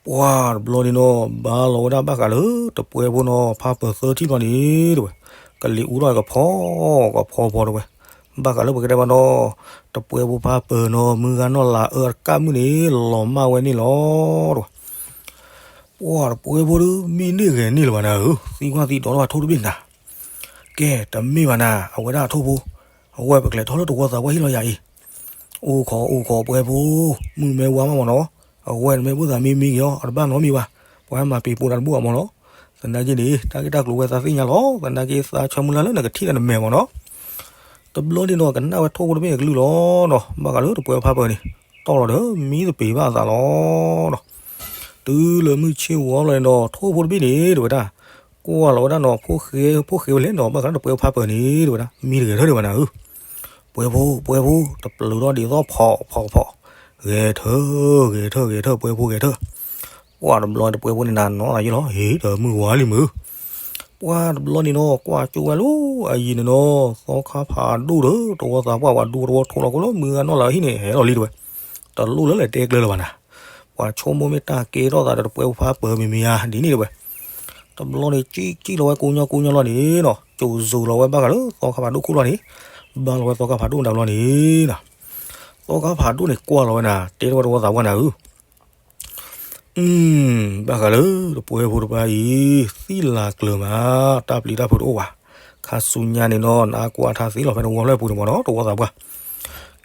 ပှၤတဘျီန့ၣ်နီၤ ဘါလီၤဝဲဒၣ်ဘၣ်ဃးလၢ တပှဲဖိနီၤ ဖါပၢၤသၢထံၣ်ဘျီန့ၣ်တဝဲ, ကလံၤအူထီၣ်ကဖီ ကဖီဖီတဝဲ, ဘၣ်ဃးလၢပကတဲမ့ၢ်နီၤ တပှဲဖိဖါပၢၤနီၤ မုၢ်ဂၤနီၢ်လၤအၢတကးမုၢ်န့ၣ် လီၤမၢ်ဝဲန့ၣ်လီၤတဝဲ, ပှၤတပှဲဖိဒုး မံန့ၢ်ဂဲၤန့ၢ်လၢၤဘၣ်နၤဧၢ, သံကွၢ်သံဒိးထီၣ်ဘၣ်ထိၣ်တဘ့ၣ်နၤ ကဲ တမ့ၢ်ဘၣ်နၤ အဝဲဒၣ်အထိၣ်ဖိ, အဝဲပကလဲၤထီၣ်လၢတဝီသးပှၢ်ဟံၣ်လီၤယၤအံၤ, အိၣ်ခိးအိၣ်ခိးပှဲဖိ, မုၢ်မ့ၢ်ဝါမးမ့ၢ်နီၤ, အဝဲနမ့ၢ်ဘူၣ်သးမံမံဂ့ၤအီၤ အတဘၣ်နီတမံၤဘၣ်, ပှၤမၤပံၤပူၤတၢ်တဘူၣ်အီၤမ့ၢ်နီၤ, သနာ်က့န့ၣ် တၢ်ဂ့ၢ်တၢ်ကျိၤဝဲသးသ့ၣ်ညါလီၤ, သနာ်က့သးဆၢမုၢ်လၢ်လၢနကထံၣ်ဒီးနမဲာ်မ့ၢ်နီၤ တဘျီန့ၣ်နီၤ ကနၣ်ဝဲထိၣ်ဖိတဘ့ၣ်အကလုၢ်လီၤနီၤ, ဘၣ်ဃးလၢတပှဲဖိဖါပၢၤန့ၣ် တီၢ်လီၤဒီးမံသပ့ၤဘၣ်အသးလီၤနီၤ, တုၤလၢမုၢ်ဆ့ၣ်ဝီလီၤန့ၣ်နီၤ ထိၣ်ဖိတဘ့ၣ်န့ၣ် တဝဲဒၣ်, ကွၢ်လီၤဝဲဒၣ်နီၤ ဖိဃဲဖိဃဲဝဲလဲၣ်နီၤ ဘၣ်ဃးလၢတပှဲဖိဖါပၢၤန့ၣ် တဝဲဒၣ် မံတဂဲၤထၢၣ်ဒံးဘၣ်နၤဧၢ, ပှဲဖိ ပှဲဖိ တပျုၤထီၣ်ဒ်သိးဖီဖီဖီ, ဂဲၤထၢၣ် ဂဲၤထၢၣ် ဂဲၤထၢၣ် ပှဲဖိဂဲၤထၢၣ်, ပှၤတဘျီတပှဲဖိန့ၣ်နၤနီၤယ့ၢ်လီၤ ဟ့ၣ်ဒီးမုၢ်ဝါလံမုၢ် ပှၤတဘျီန့ၣ်နီၤ ကွၢ်ကၠိဝဲလၢအယံၤန့ၣ်နီၤ သီခါဖးဒိၣ်ဒီး တဝီသးပှၢ်ပှၤဒူတဝီထိၣ်လီၤကိးလၢမုၢ်ဂၤနီၢ်လၤအဟံၣ်န့ၣ် ဟဲလီၤလံတဝဲ, တလိၣ်လၢလဲၤတဲကျၢၤလၢၤဘၣ်နၤ, ပှၤဆိကမိၣ်မ့ၢ်တၢ်ကဲထီၣ်သးဒီးတပှဲဖိဖါပၢၤမံၤမံၤဧါ ဒ်န့ၣ်တဝဲ, တဘျီန့ၣ် ကံၣ်ကံၣ်လီၤဝဲကိးညီကိးညီလီၤန့ၣ်နီၤ ကၠိၤစိၤလီၤဝဲဘၣ်ဃးလၢသီခါဖးဒိၣ်ခိၣ်လီၤန့ၣ်, ဘၣ်လီၤဝဲသီခါဖးဒိၣ်မတၤဘျီန့ၣ်နီၤ, သီခါဖးဒိၣ်န့ၣ်ကွၢ်လီၤဝဲနၤ တဲထီၣ်ဝဲတဝီသးပှၢ်နၤဧၢ အု ဘၣ်ဃးလၢတပှဲဖိတဖါအံၤ သံလၤကျၢၤမး တၢ်ပျံၤတၢ်ဖုးတအိၣ်ဘၣ်, ခါဆူညါန့ၣ်နီၤ နကွၢ်ထါသ့လီၤဖဲတဝီဖျၢၣ်ပူၤန့ၣ်မ့ၢ်နီၤ တဝီသးပှၢ်,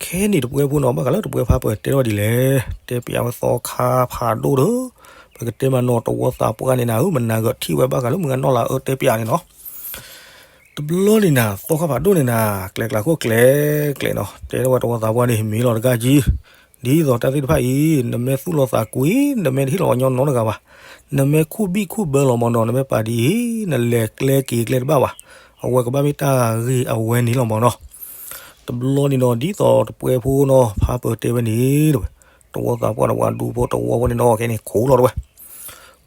ခဲန့ၣ်တပှဲဖိနီၤ ဘၣ်ဃးလၢတပှဲဖါပၢၤတဲထီၣ်ဒ်လဲၣ်, တဲပျးဝဲသီခါဖးဒိၣ်ဒီး ပကတဲမ့ၢ်နီၤ တဝီသးပှၢ်န့ၣ်နၤဧၢ မနၤဂၤထံၣ်ဝဲဘၣ်ဃးလၢမုၢ်ဂၤနီၢ်လၤအၢတဲပျးန့ၣ်နီၤ တဘျီန့ၣ်နၤ သီခါဖးဒိၣ်န့ၣ်နၤ ကျဲကျးခိၣ်ကျဲကျဲနီၤ တဲထီၣ်ဝဲတဝီသးပှၢ်န့ၣ် မ့ၢ်လီၤတကးက့ၤ, ဒ်သိးတၢ်သ့ၣ်တဖၣ်အံၤ နမ့ၢ်သူၣ်လီၤသးကွံ နမ့ၢ်တဟ့ၣ်လီၤညီနီတဂၤဘၣ်, နမ့ၢ်ခူၣ်ဘံၣ်ခူၣ်ဘၢလီၤမ့ၢ်နီၤ နမ့ၢ်ပာ်ဒ်အံၤ နလဲၤကျဲက့ၤကျဲတဘၣ်ဘၣ်, အဝဲကဘၣ်မ့ၢ်တၢ်ဂ့ၢ်အဝဲန့ၣ်လီၤမ့ၢ်နီၤ တဘျီန့ၣ်နီၤ ဒ်သိးတပှဲဖိနီၤ ဖါပၢၤတဲဝဲန့ၣ်တဝဲ, တဝီသးပှၢ်ဒီးပှၤဒူဖိတဝီဖိန့ၣ်နီၤ ခဲန့ၣ် ခိးလီၤတဝဲ,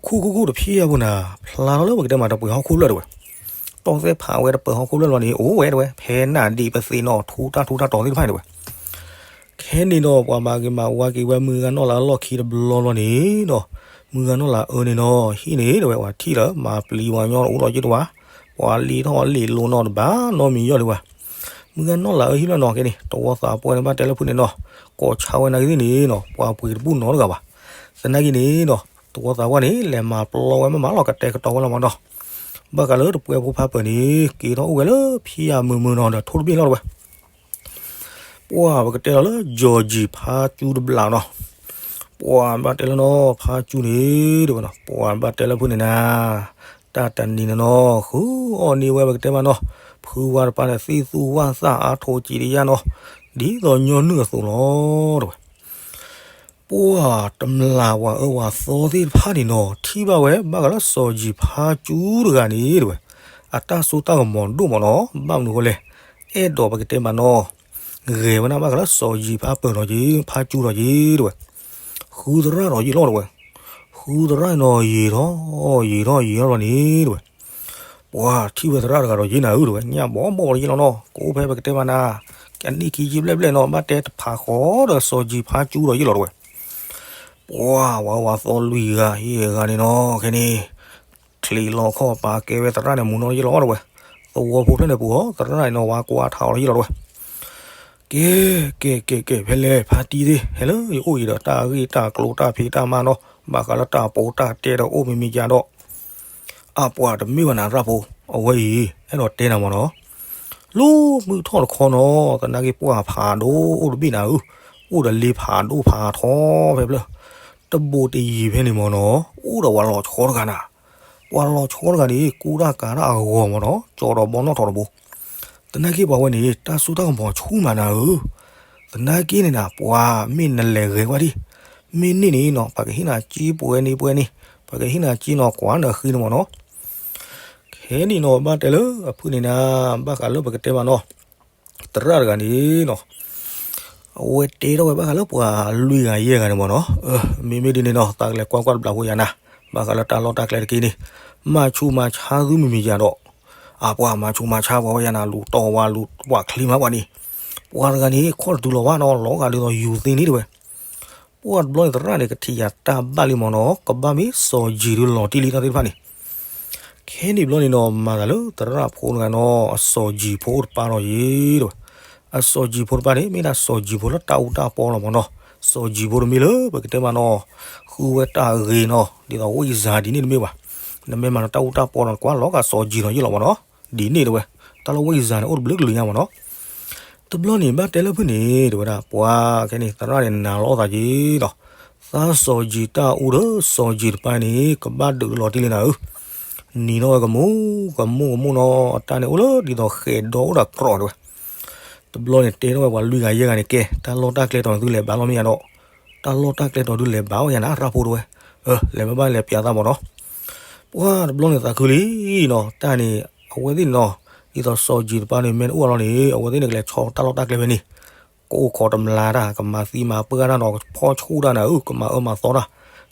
ခူၣ်ခူၣ်ခူၣ်တဖျၢၣ်အပူၤနၤ ဖျါထီၣ်လၢပကတဲမးတပှဲၤဟီၣ်ခိၣ်ဖျၢၣ်တဝဲ, တီၢ်သဲၣ်ဖးဝဲတပှဲၤဟီၣ်ခိၣ်ဖျၢၣ်လီၤန့ၣ် အိၣ်ဝဲတဝဲ ဖဲနၢ်ဒ့ပသ့ၣ်နီၤ ထူတၢ်ထူတၢ်တီၤသ့ၣ်တဖၣ်န့ၣ်တဝဲ ခဲန့ၣ်နီၤ ပှၤမၤက့ၤမၤဝါက့ၤဝဲမုၢ်ဂၤနီၢ်လၤအၢလီၢ်ခံတဘျီလီၤန့ၣ်နီၤ, မုၢ်ဂၤနီၢ်လၤအၢန့ၣ်နီၤ ဟံၣ်န့ၣ်တဝဲ ပှၤထံၣ်လၢမၤပျံၤပှၤညီတအိၣ်လီၤက့ၤတဝဲ, ပှၤလံထီၣ်လံလိၤနီၤတဘၣ်နီတမံၤယီၢ်ဒံးဝဲ, မုၢ်ဂၤနီၢ်လၤအၢဟံၣ်လီၤနီၤ ခဲန့ၣ် တဝီသးပှၢ်န့ၣ် ဘၣ်တဲလၢဖုၣ်န့ၣ်နီၤ, ကိးဆါဝဲနာ်က့သ့ၣ်န့ၣ်နီၤ ပှၤပှ့ၤတဘူၣ်နီတဂၤဘၣ်, သနာ်က့န့ၣ်နီၤ တဝီသးပှၢ်န့ၣ် လဲၤမၤပျီဝဲမးမးလီၤ ကတဲာ်ကတီၤဝဲလီၤမးနီၤ, ဘၣ်ဃးလၢတပှဲဖိဖါပၢၤန့ၣ် က့ၤထီၣ်အိၣ်ဝဲလၢဖံးယၤမုာ်မုာ်နီၤ ဒီးထိၣ်တဘ့ၣ်လီၤတဝဲ ပှၤပကတဲလီၤလၢ ကၠီၤကံၤဖါကၠူတဘျီနီၤ, ပှၤဘၣ်တဲလၢနီၤ ဖါကၠူန့ၣ်တဝဲနီၤ ပှၤဘၣ်တဲလၢဖုၣ်န့ၣ်နၤ, တၢ်တနံၤန့ၣ်နီၤ ဃုအီၣ်န့ၢ်ဝဲပကတဲမးနီၤ, ဖုဝါတပၤန့ၣ် သံၣ်သူဝၣ်သၣ်အါထိးကံးတယၣ်နီၤ, ဒ်သိးညီနုၢ်အသိးလီၤတဝဲ ပှၤတမျၢ်ပှၤအၢပှၤသီသ့ၣ်တဖၣ်န့ၣ်နီၤ ထံၣ်ဘၣ်ဝဲ ဘၣ်ဃးလၢစီၤယံၤဖါကၠူတဂၤန့ၣ်တဝဲ, အတၢ်စိတၢ်ကမီၤဒိၣ်မးနီၤ ဘၣ်မနုၤဃိလဲၣ်, အဲၣ်ဒိးပကတဲမးနီၤ, ဂဲၤဝဲဒၣ်ဘၣ်ဃးလၢစီၤယံၤဖါပၢၢ်ဒီးက့ၤ ဖါကၠူဒီးက့ၤတဲဝဲ, ဃုသရၣ်ဒီးယံာ်လီၤတဲဝဲ, ဃုသရၣ်န့ၣ်ဒီးယံာ်ထီၣ် ယံာ်ထီၣ်ယံာ်ထီၣ်လီၤန့ၣ်တဲဝဲ, ပှၤထံၣ်ဝဲသရၣ်တဂၤဒီးယံာ်နၤဧၢတဲဝဲ, ညၣ်ဘီဘီဒီးယံာ်လီၤနီၤ, ကအိၣ်ဖဲပကတဲမးနၤ, ကနံၣ်ခံဆံဘျဲၣ်ဘျဲၣ်နီၤ ဘၣ်တဲတဖးဃီဒီးစီၤယံၤဖါကၠူဒီးယံာ်လီၤတဲဝဲ, ပှၤဝးဝးသီလွံၢ်ဂၤယဲၢ်ဂၤန့ၣ်နီၤ ခဲန့ၣ် ချံးလီၤခီၣ်ပာ်ကဲဝဲသရၣ်န့ၣ်မူနီၤယံာ်လီၤတဲဝဲ, သဝီဖိဖျၢၣ်န့ၣ်ပူၤအီၤ သရၣ်န့ၣ်နီၤ ဝါကွၢ်ထါအီၤလီၤယံာ်လီၤတဲဝဲ, ကဲ ကဲ ကဲ ကဲ ဖဲလဲၣ်ဖါတံၢ်သ့ၣ် ဟဲလၢယအိၣ်အံၤဒီးတၢ်ဂ့ၢ်တၢ်ကျိၤတၢ်ဖံးတၢ်မၤနီၤ ဘၣ်ဃးလၢတၢ်ပီးတၢ်တဲဒီးအိၣ်မံၤမံၤယါဒီး အပှၤတမ့ၢ်ဘၣ်နၤရၣ်ဖိ အဝဲအံၤ အဲၣ်ဒိးတဲနၤမ့ၢ်နီၤ, လၢမုၢ်ထီၣ်တခီနီၤ သနာ်က့ပှၢ်ဖးဒိၣ်အိၣ်တဘ့ၣ်နၤဧၢ, အိၣ်ဒီးလ့ဖးဒိၣ်ဖးထီဖဲဖျၢၣ်, တဘိးတယံၤဖဲန့ၣ်မ့ၢ်နီၤ အိၣ်ဒီးပှၤလီၤဆီတဂၤနၤ, ပှၤလီၤဆီတဂၤန့ၣ် ကူတၢ်ကၤတၢ်အဂီၤမ့ၢ်နီၤ ကၠီဒီးဘီနီၣ်ထီၣ်တဘိ သနာ်က့ပှၤဝဲန့ၣ် တၢ်စိတၢ်ကမီၤဆူၣ်မးနၤဧၢ, သနာ်က့န့ၣ်နၤ ပှၤမ့ၢ်နလဲၤဂဲၤကွၢ်ဒံး, မ့ၢ်န့ၢ်န့ၣ်နီၤ ပှၤကဟ့ၣ်နၤက့ပှဲၤန့ၣ်ပှဲၤန့ၣ်, ပှၤကဟ့ၣ်နၤက့နီၤ ကွၢ်နဃ့န့ၣ်မ့ၢ်နီၤ, ခဲန့ၣ်နီၤ ဘၣ်တဲလၢအဖုၣ်န့ၣ်နၤ ဘၣ်ဃးလၢပကတဲမးနီၤ, သရၣ်တဂၤန့ၣ်နီၤ အဝဲတဲထီၣ်ဝဲဘၣ်ဃးလၢပှၤလွံၢ်ဂၤယဲၢ်ဂၤန့ၣ်မ့ၢ်နီၤ, မ့မ့ၢ်ဒ်န့ၣ်နီၤ သးကလဲၤကွၢ်ကွၢ်တဘျီဖိယၤနၤ, ဘၣ်ဃးလၢတၢ်လီၢ်တၢ်ကျဲတက့ၢ်န့ၣ်, မၤဆူးမၤဆါသုမံၤမံၤယၤဒီး, အပှၤမၤဆူးမၤဆါပှၤဝဲယၤနၤ လူၤတီၢ်ဝါလူၤဝးချံမးပှၤန့ၣ်, ပှၤတဂၤန့ၣ် ခီၣ်တတုၤလီၤဘၣ်နီၤ လီၤဂာ်ဒ်သိးယူၤသ့န့ၣ်တဲဝဲ, ပှၤတဘျီန့ၣ်သရၣ်န့ၣ် ကထံၣ်ယၤတၢ်ဘၣ်လံမ့ၢ်နီၤ ကဘၣ်မ့ၢ်စီၤယံၤဒုးလီၤတံၢ်လံတၢ်သ့ၣ်တဖၣ်န့ၣ် ခဲန့ၣ်ဘျီန့ၣ်နီၤ မၤသးလၢသရၣ်ဖိတဂၤနီၤ အစီၤယံၤဖိအိၣ်တပၢ်ဒီးယ့ၤတဲဝဲ, အစီၤယံၤဖိတပၢ်န့ၣ် မ့ၢ်ဒၣ်စီၤယံၤဖိလၢတၢ်အူတၢ်ပီလီၤမ့ၢ်နီၤ, စီၤယံၤဖိတမ့ၢ်လၢပကတဲမးနီၤ, ဃုဝဲတၢ်ဂ့ၤနီၤ ဒ်သိးဝံၣ်စၤဒ်န့ၣ်တမ့ၢ်ဘၣ်, နမ့ၢ်မၤနတၢ်အူတၢ်ပီနီၤ ကွၢ်လီၤဂာ်စီၤယံၤနီၤယ့ၤလီၤမ့ၢ်နီၤ, ဒ်န့ၣ်တဲဝဲ, တၢ်လၢဝံၣ်စၤန့ၣ် အိၣ်တဘျုးကလုာ်ညါမ့ၢ်နီၤ တဘျီန့ၣ် ဘၣ်တဲလၢဖုၣ်န့ၣ် တဲဝဲဒၣ် ပှၤခဲန့ၣ် သရၣ်န့ၣ်နာ်လီၤသးက့ၤဒီး, သးစီၤယံၤတၢ်အူဒီးစီၤယံၤတပၢ်န့ၣ် ကဘၣ်ဒုးလီၤတံၢ်လံနၤဧၢ, နံၤထီၣ်ဝဲကမူၣ် ကမူၣ်ကမူၣ်နီၤ အတၢ်န့ၣ်အိၣ်လၢဒ်သိးဃဲးဒီအိၣ်ဒီးကြီတဲဝဲ, တဘျီန့ၣ်တဲထီၣ်ဝဲပှၤလွံၢ်ဂၤယဲၢ်ဂၤန့ၣ် ကဲ တၢ်လီၢ်တၢ်ကျဲတီၤန့ၣ်သုလဲၤဘၣ်လီၤမ့ၢ်ယါဒီး, တၢ်လီၢ်တၢ်ကျဲတီၤဒုးလဲၤဘၣ်ဝဲယါနၤ ရၣ်ဖိတဲဝဲ, အၢ လဲၤဘၣ်ဘၣ်လဲၤပျးသးမ့ၢ်နီၤ ပှၤတဘျီန့ၣ်သးခုလံနီၤ တၢ်န့ၣ် အဝဲသ့ၣ်န့ၣ်နီၤ ဒ်သိးစီၤယံၤတပၢ်န့ၣ် မ့ၢ်တအိၣ်လီၤန့ၣ် အဝဲသ့ၣ်န့ၣ်ကလဲၤဆီတၢ်လီၢ်တၢ်ကျဲဖဲန့ၣ်, ကအိၣ်ခိးတမျၢ်တၢ် ကမၤသံမၤပှၢ်တၢ်နီၤ ကဖီၣ်ဆူၣ်တၢ်နၤဧၢ ကမၤအၢမၤသီတၢ်,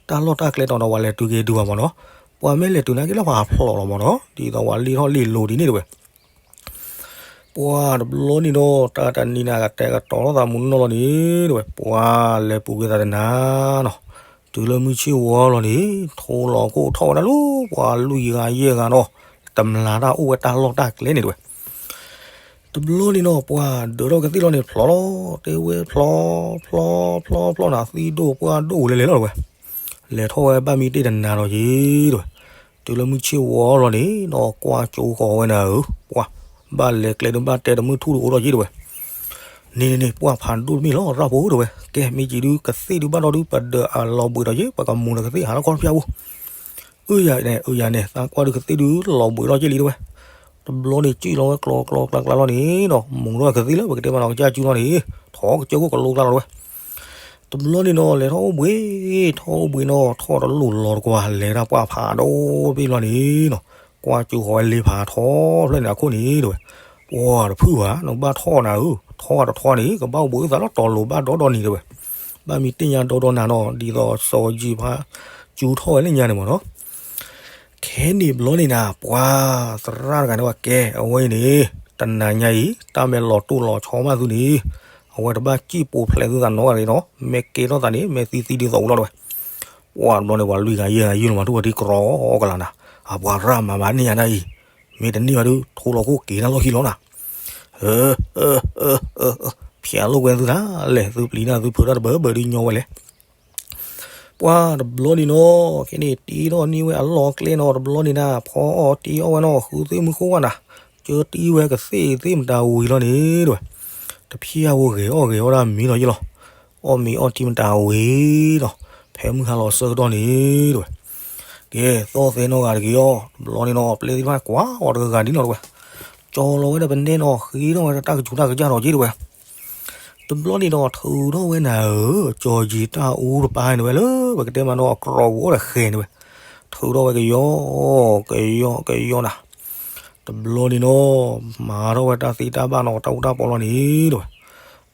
တၢ်လီၢ်တၢ်ကျဲတီၤဒီးပှၤလဲၤတုၤက့ၤတုၤဘၣ်မ့ၢ်နီၤ, ပှၤမ့ၢ်လဲၤတုၤနာ်က့လၢပှၤဖျိးလီၤမ့ၢ်နီၤ ဒ်သိးပှၤလ့ၣ်ထီၣ်လ့ၣ်လိၤဒ်န့ၣ်တဲဝဲ ပှၤတဘျီန့ၣ်ဒီး တၢ်တနံၤန့ၣ် ကတဲာ်ကတီၤထီၣ်သးမုၢ်နီၢ်လီၤန့ၣ် တဲဝဲ ပှၤလဲၤပူၤကွံာ်သးတနၤနီၤ, တုၤလၢမုၢ်ဆ့ၣ်ဝီလီၤန့ၣ် ထိလီၤခိၣ်ထီၣ်ဝဲဒၣ်လၢပှၤလွံၢ်ဂၤယဲၢ်ဂၤနီၤ, တမျၢ်တၢ်အိၣ်ဝဲတၢ်လီၢ်တၢ်ကျဲန့ၣ်တဲဝဲ, တဘျီန့ၣ်နီၤ ပှၤဒၢးထီၣ်ကသ့ၣ်လီၤန့ၣ် ဖျိးလီၤ တဲဝဲဖျိး ဖျိး ဖျိး ဖျိးနၤ သံဒိၣ်ပှၢ်ဒိၣ်လဲၤလဲၤလီၤတဲဝဲ, လဲၤထီၣ်ဝဲဘၣ်မံတ့ၢ်တနၤလီၤက့ၤတဲဝဲ, တုၤလၢမုၢ်ဆ့ၣ်ဝီလီၤန့ၣ်နီၤ ကွၢ်ကၠိဃီၤဝဲနၤဧၢ, ပှၤ ဘၣ်လဲၤကျဲဒုးဘၣ်တဲတမုၢ်ထူၣ်ဒုးအိၣ်ထီၣ်က့ၤတဲဝဲ, န့ၣ်န့ၣ်န့ၣ် ပှၢ်ဖးဒိၣ်တမ့ၢ်လီၤ ရၣ်ဖိတဲဝဲ, ကဲ မ့ၢ်ကံဒုးကသ့ၣ်ဒုးဘၣ်ဒီးဒုး ပဒၢးအလီၤဘှံးဒီးက့ၤ ပကမူၤဒီးကသ့ၣ်ဟးထီၣ်ခီၣ်ဖၠၣ်ပူၤ, အၢယၤန့ၣ် အၢယၤန့ၣ် သးကွၢ်ဒုးကသ့ၣ်ဒုးလီၤဘှံးထီၣ်က့ၤလံတဲဝဲ, တဘျီန့ၣ် ကံၣ်လီၤဝဲကျီကျီကျါကျါလီၤန့ၣ်နီၤ မူၤထီၣ်ကသ့ၣ်လၢပကတဲမးနီၤ ကစၢ်ကၠူလီၤန့ၣ်, ထီၣ်ကစၢၢ်ခိၣ်ကလိကျါလီၤတဲဝဲ တဘျီန့ၣ်နီၤ လဲၤထီၣ်အိၣ်ဘှံး ထီၣ်အိၣ်ဘှံးနီၤ ထီၣ်တလိၣ်လီၤတကွၢ် လဲၤဒၣ်ပှၢ်ဖးဒိၣ်တဘ့ၣ်လီၤန့ၣ်နီၤ, ကွၢ်ကၠိဃီၤဝဲလ့ဖးထီဖျၢၣ်န့ၣ်အခိၣ်န့ၣ်တဲဝဲ, ပှၤတဖုၣ်ဘၣ် နကဘၣ်ထီၣ်နၤဧၢ, ထီၣ်တထီန့ၣ် ကဘၣ်အိၣ်ဘှံးအုၣ်သးလီၤတီၤလိၤဘၣ်ဒီဒီနံၤတဲဝဲ, ဘၣ်မံတ့ၢ်ညါဒီဒီနၤနီၤ ဒ်သိးစီၤယံၤဖါကၠူထီၣ်ဝဲလၢညါန့ၣ်မ့ၢ်နီၤ ခဲန့ၣ်ဘျီန့ၣ်နၤ ပှၤသရၣ်တဂၤန့ၣ်ဝဲကဲ အဝဲအံၤန့ၣ် တနၤညါအံၤ တၢ်မ့ၢ်လီၤတိၢ်လီၤဆီမးသုန့ၣ် အဝဲတဘၣ်စံၣ်ပိာ်ဖျဲးသုသးနီတဂၤန့ၣ်နီၤ မ့ၢ်ကဲထီၣ်သးန့ၣ် မ့ၢ်သံသံဒ်သိးအူလီၤတဲဝဲ, ပှၤတဘျီန့ၣ် ပှၤလွံၢ်ဂၤယဲၢ်ဂၤယုၢ်လီၤမး ထူၣ်ဝဲဒ်ကြီကလၤနၤ, အပှၤရၣ်မၤဘၣ်န့ၢ်ယၤဒၣ်အံၤ, မ့ၢ်တန့ၢ်ဘၣ်ဒုး ထိလီၤခိၣ်က့ၤတၢ်လီၢ်ခံလီၤနၤ, ဖျဲးလိာ်ကွဲသုသးလဲၣ် သုပျံၤတၢ်သုဖုးတၢ်တဘၢဘၢဒုးညီဝဲလဲၣ် ပှၤတဘျီန့ၣ်နီၤ ခဲန့ၣ်တ့ထီၣ်န့ၢ်ဝဲအလီၢ်ကျဲနီၤ တဘျီန့ၣ်နၤ ဖီအီၣ်တ့အီၣ်ဝဲနီၤ ဃုသ့ၣ်မုၢ်ဃိဝဲနၤ, ကၢတ့ဝဲကသ့ၣ်သ့ၣ်မတၤဝံၤလီၤန့ၣ်တဲဝဲ, တဖျၢၣ်ဧိၤဂဲၤအီၣ်ဂဲၤအီၣ်ဒၣ်မံလီၤယ့ၣ်လီၤ, အီၣ်မ့ၤအီထံမတၤဝံၤနီၤ, ဖဲမုၢ်ဟါလီၤဆၢကတီၢ်န့ၣ်တဲဝဲ, ကဲ သီၣ်သဲနီတဂၤတက့ၢ်အီၤ တဘျီန့ၣ်နီၤ ပျဲသ့ၣ်တဖၣ်ကွၢ်အီၤတဂၤဂၤဒ်နီၤတဲဝဲ, ကၠီလီၤဝဲဒၣ်ပနဲနီၤ ဃ့ထီၣ်ဝဲဒၣ်တၢ်ကဆူးတၢ်ကစၢ်နီၤက့တဲဝဲ တဘျီန့ၣ်ဒီးထုးထီၣ်ဝဲနၤဧၢ, ကၠီၤယံၤတၢ်အူတပၢ်န့ၣ်ဝဲလၢ ပကတဲမးနီၤ အကြီပူၤအိၣ်ဒီးဃဲၤန့ၣ်ဝဲ, ထုးထီၣ်ဝဲကယီကယီကယီနၤ, တဘျီန့ၣ်နီၤ မၤထီၣ်ဝဲတၢ်သ့တၢ်ဘၣ်နီၤ တၢ်အူတၢ်ပီလီၤန့ၣ်တဲဝဲ,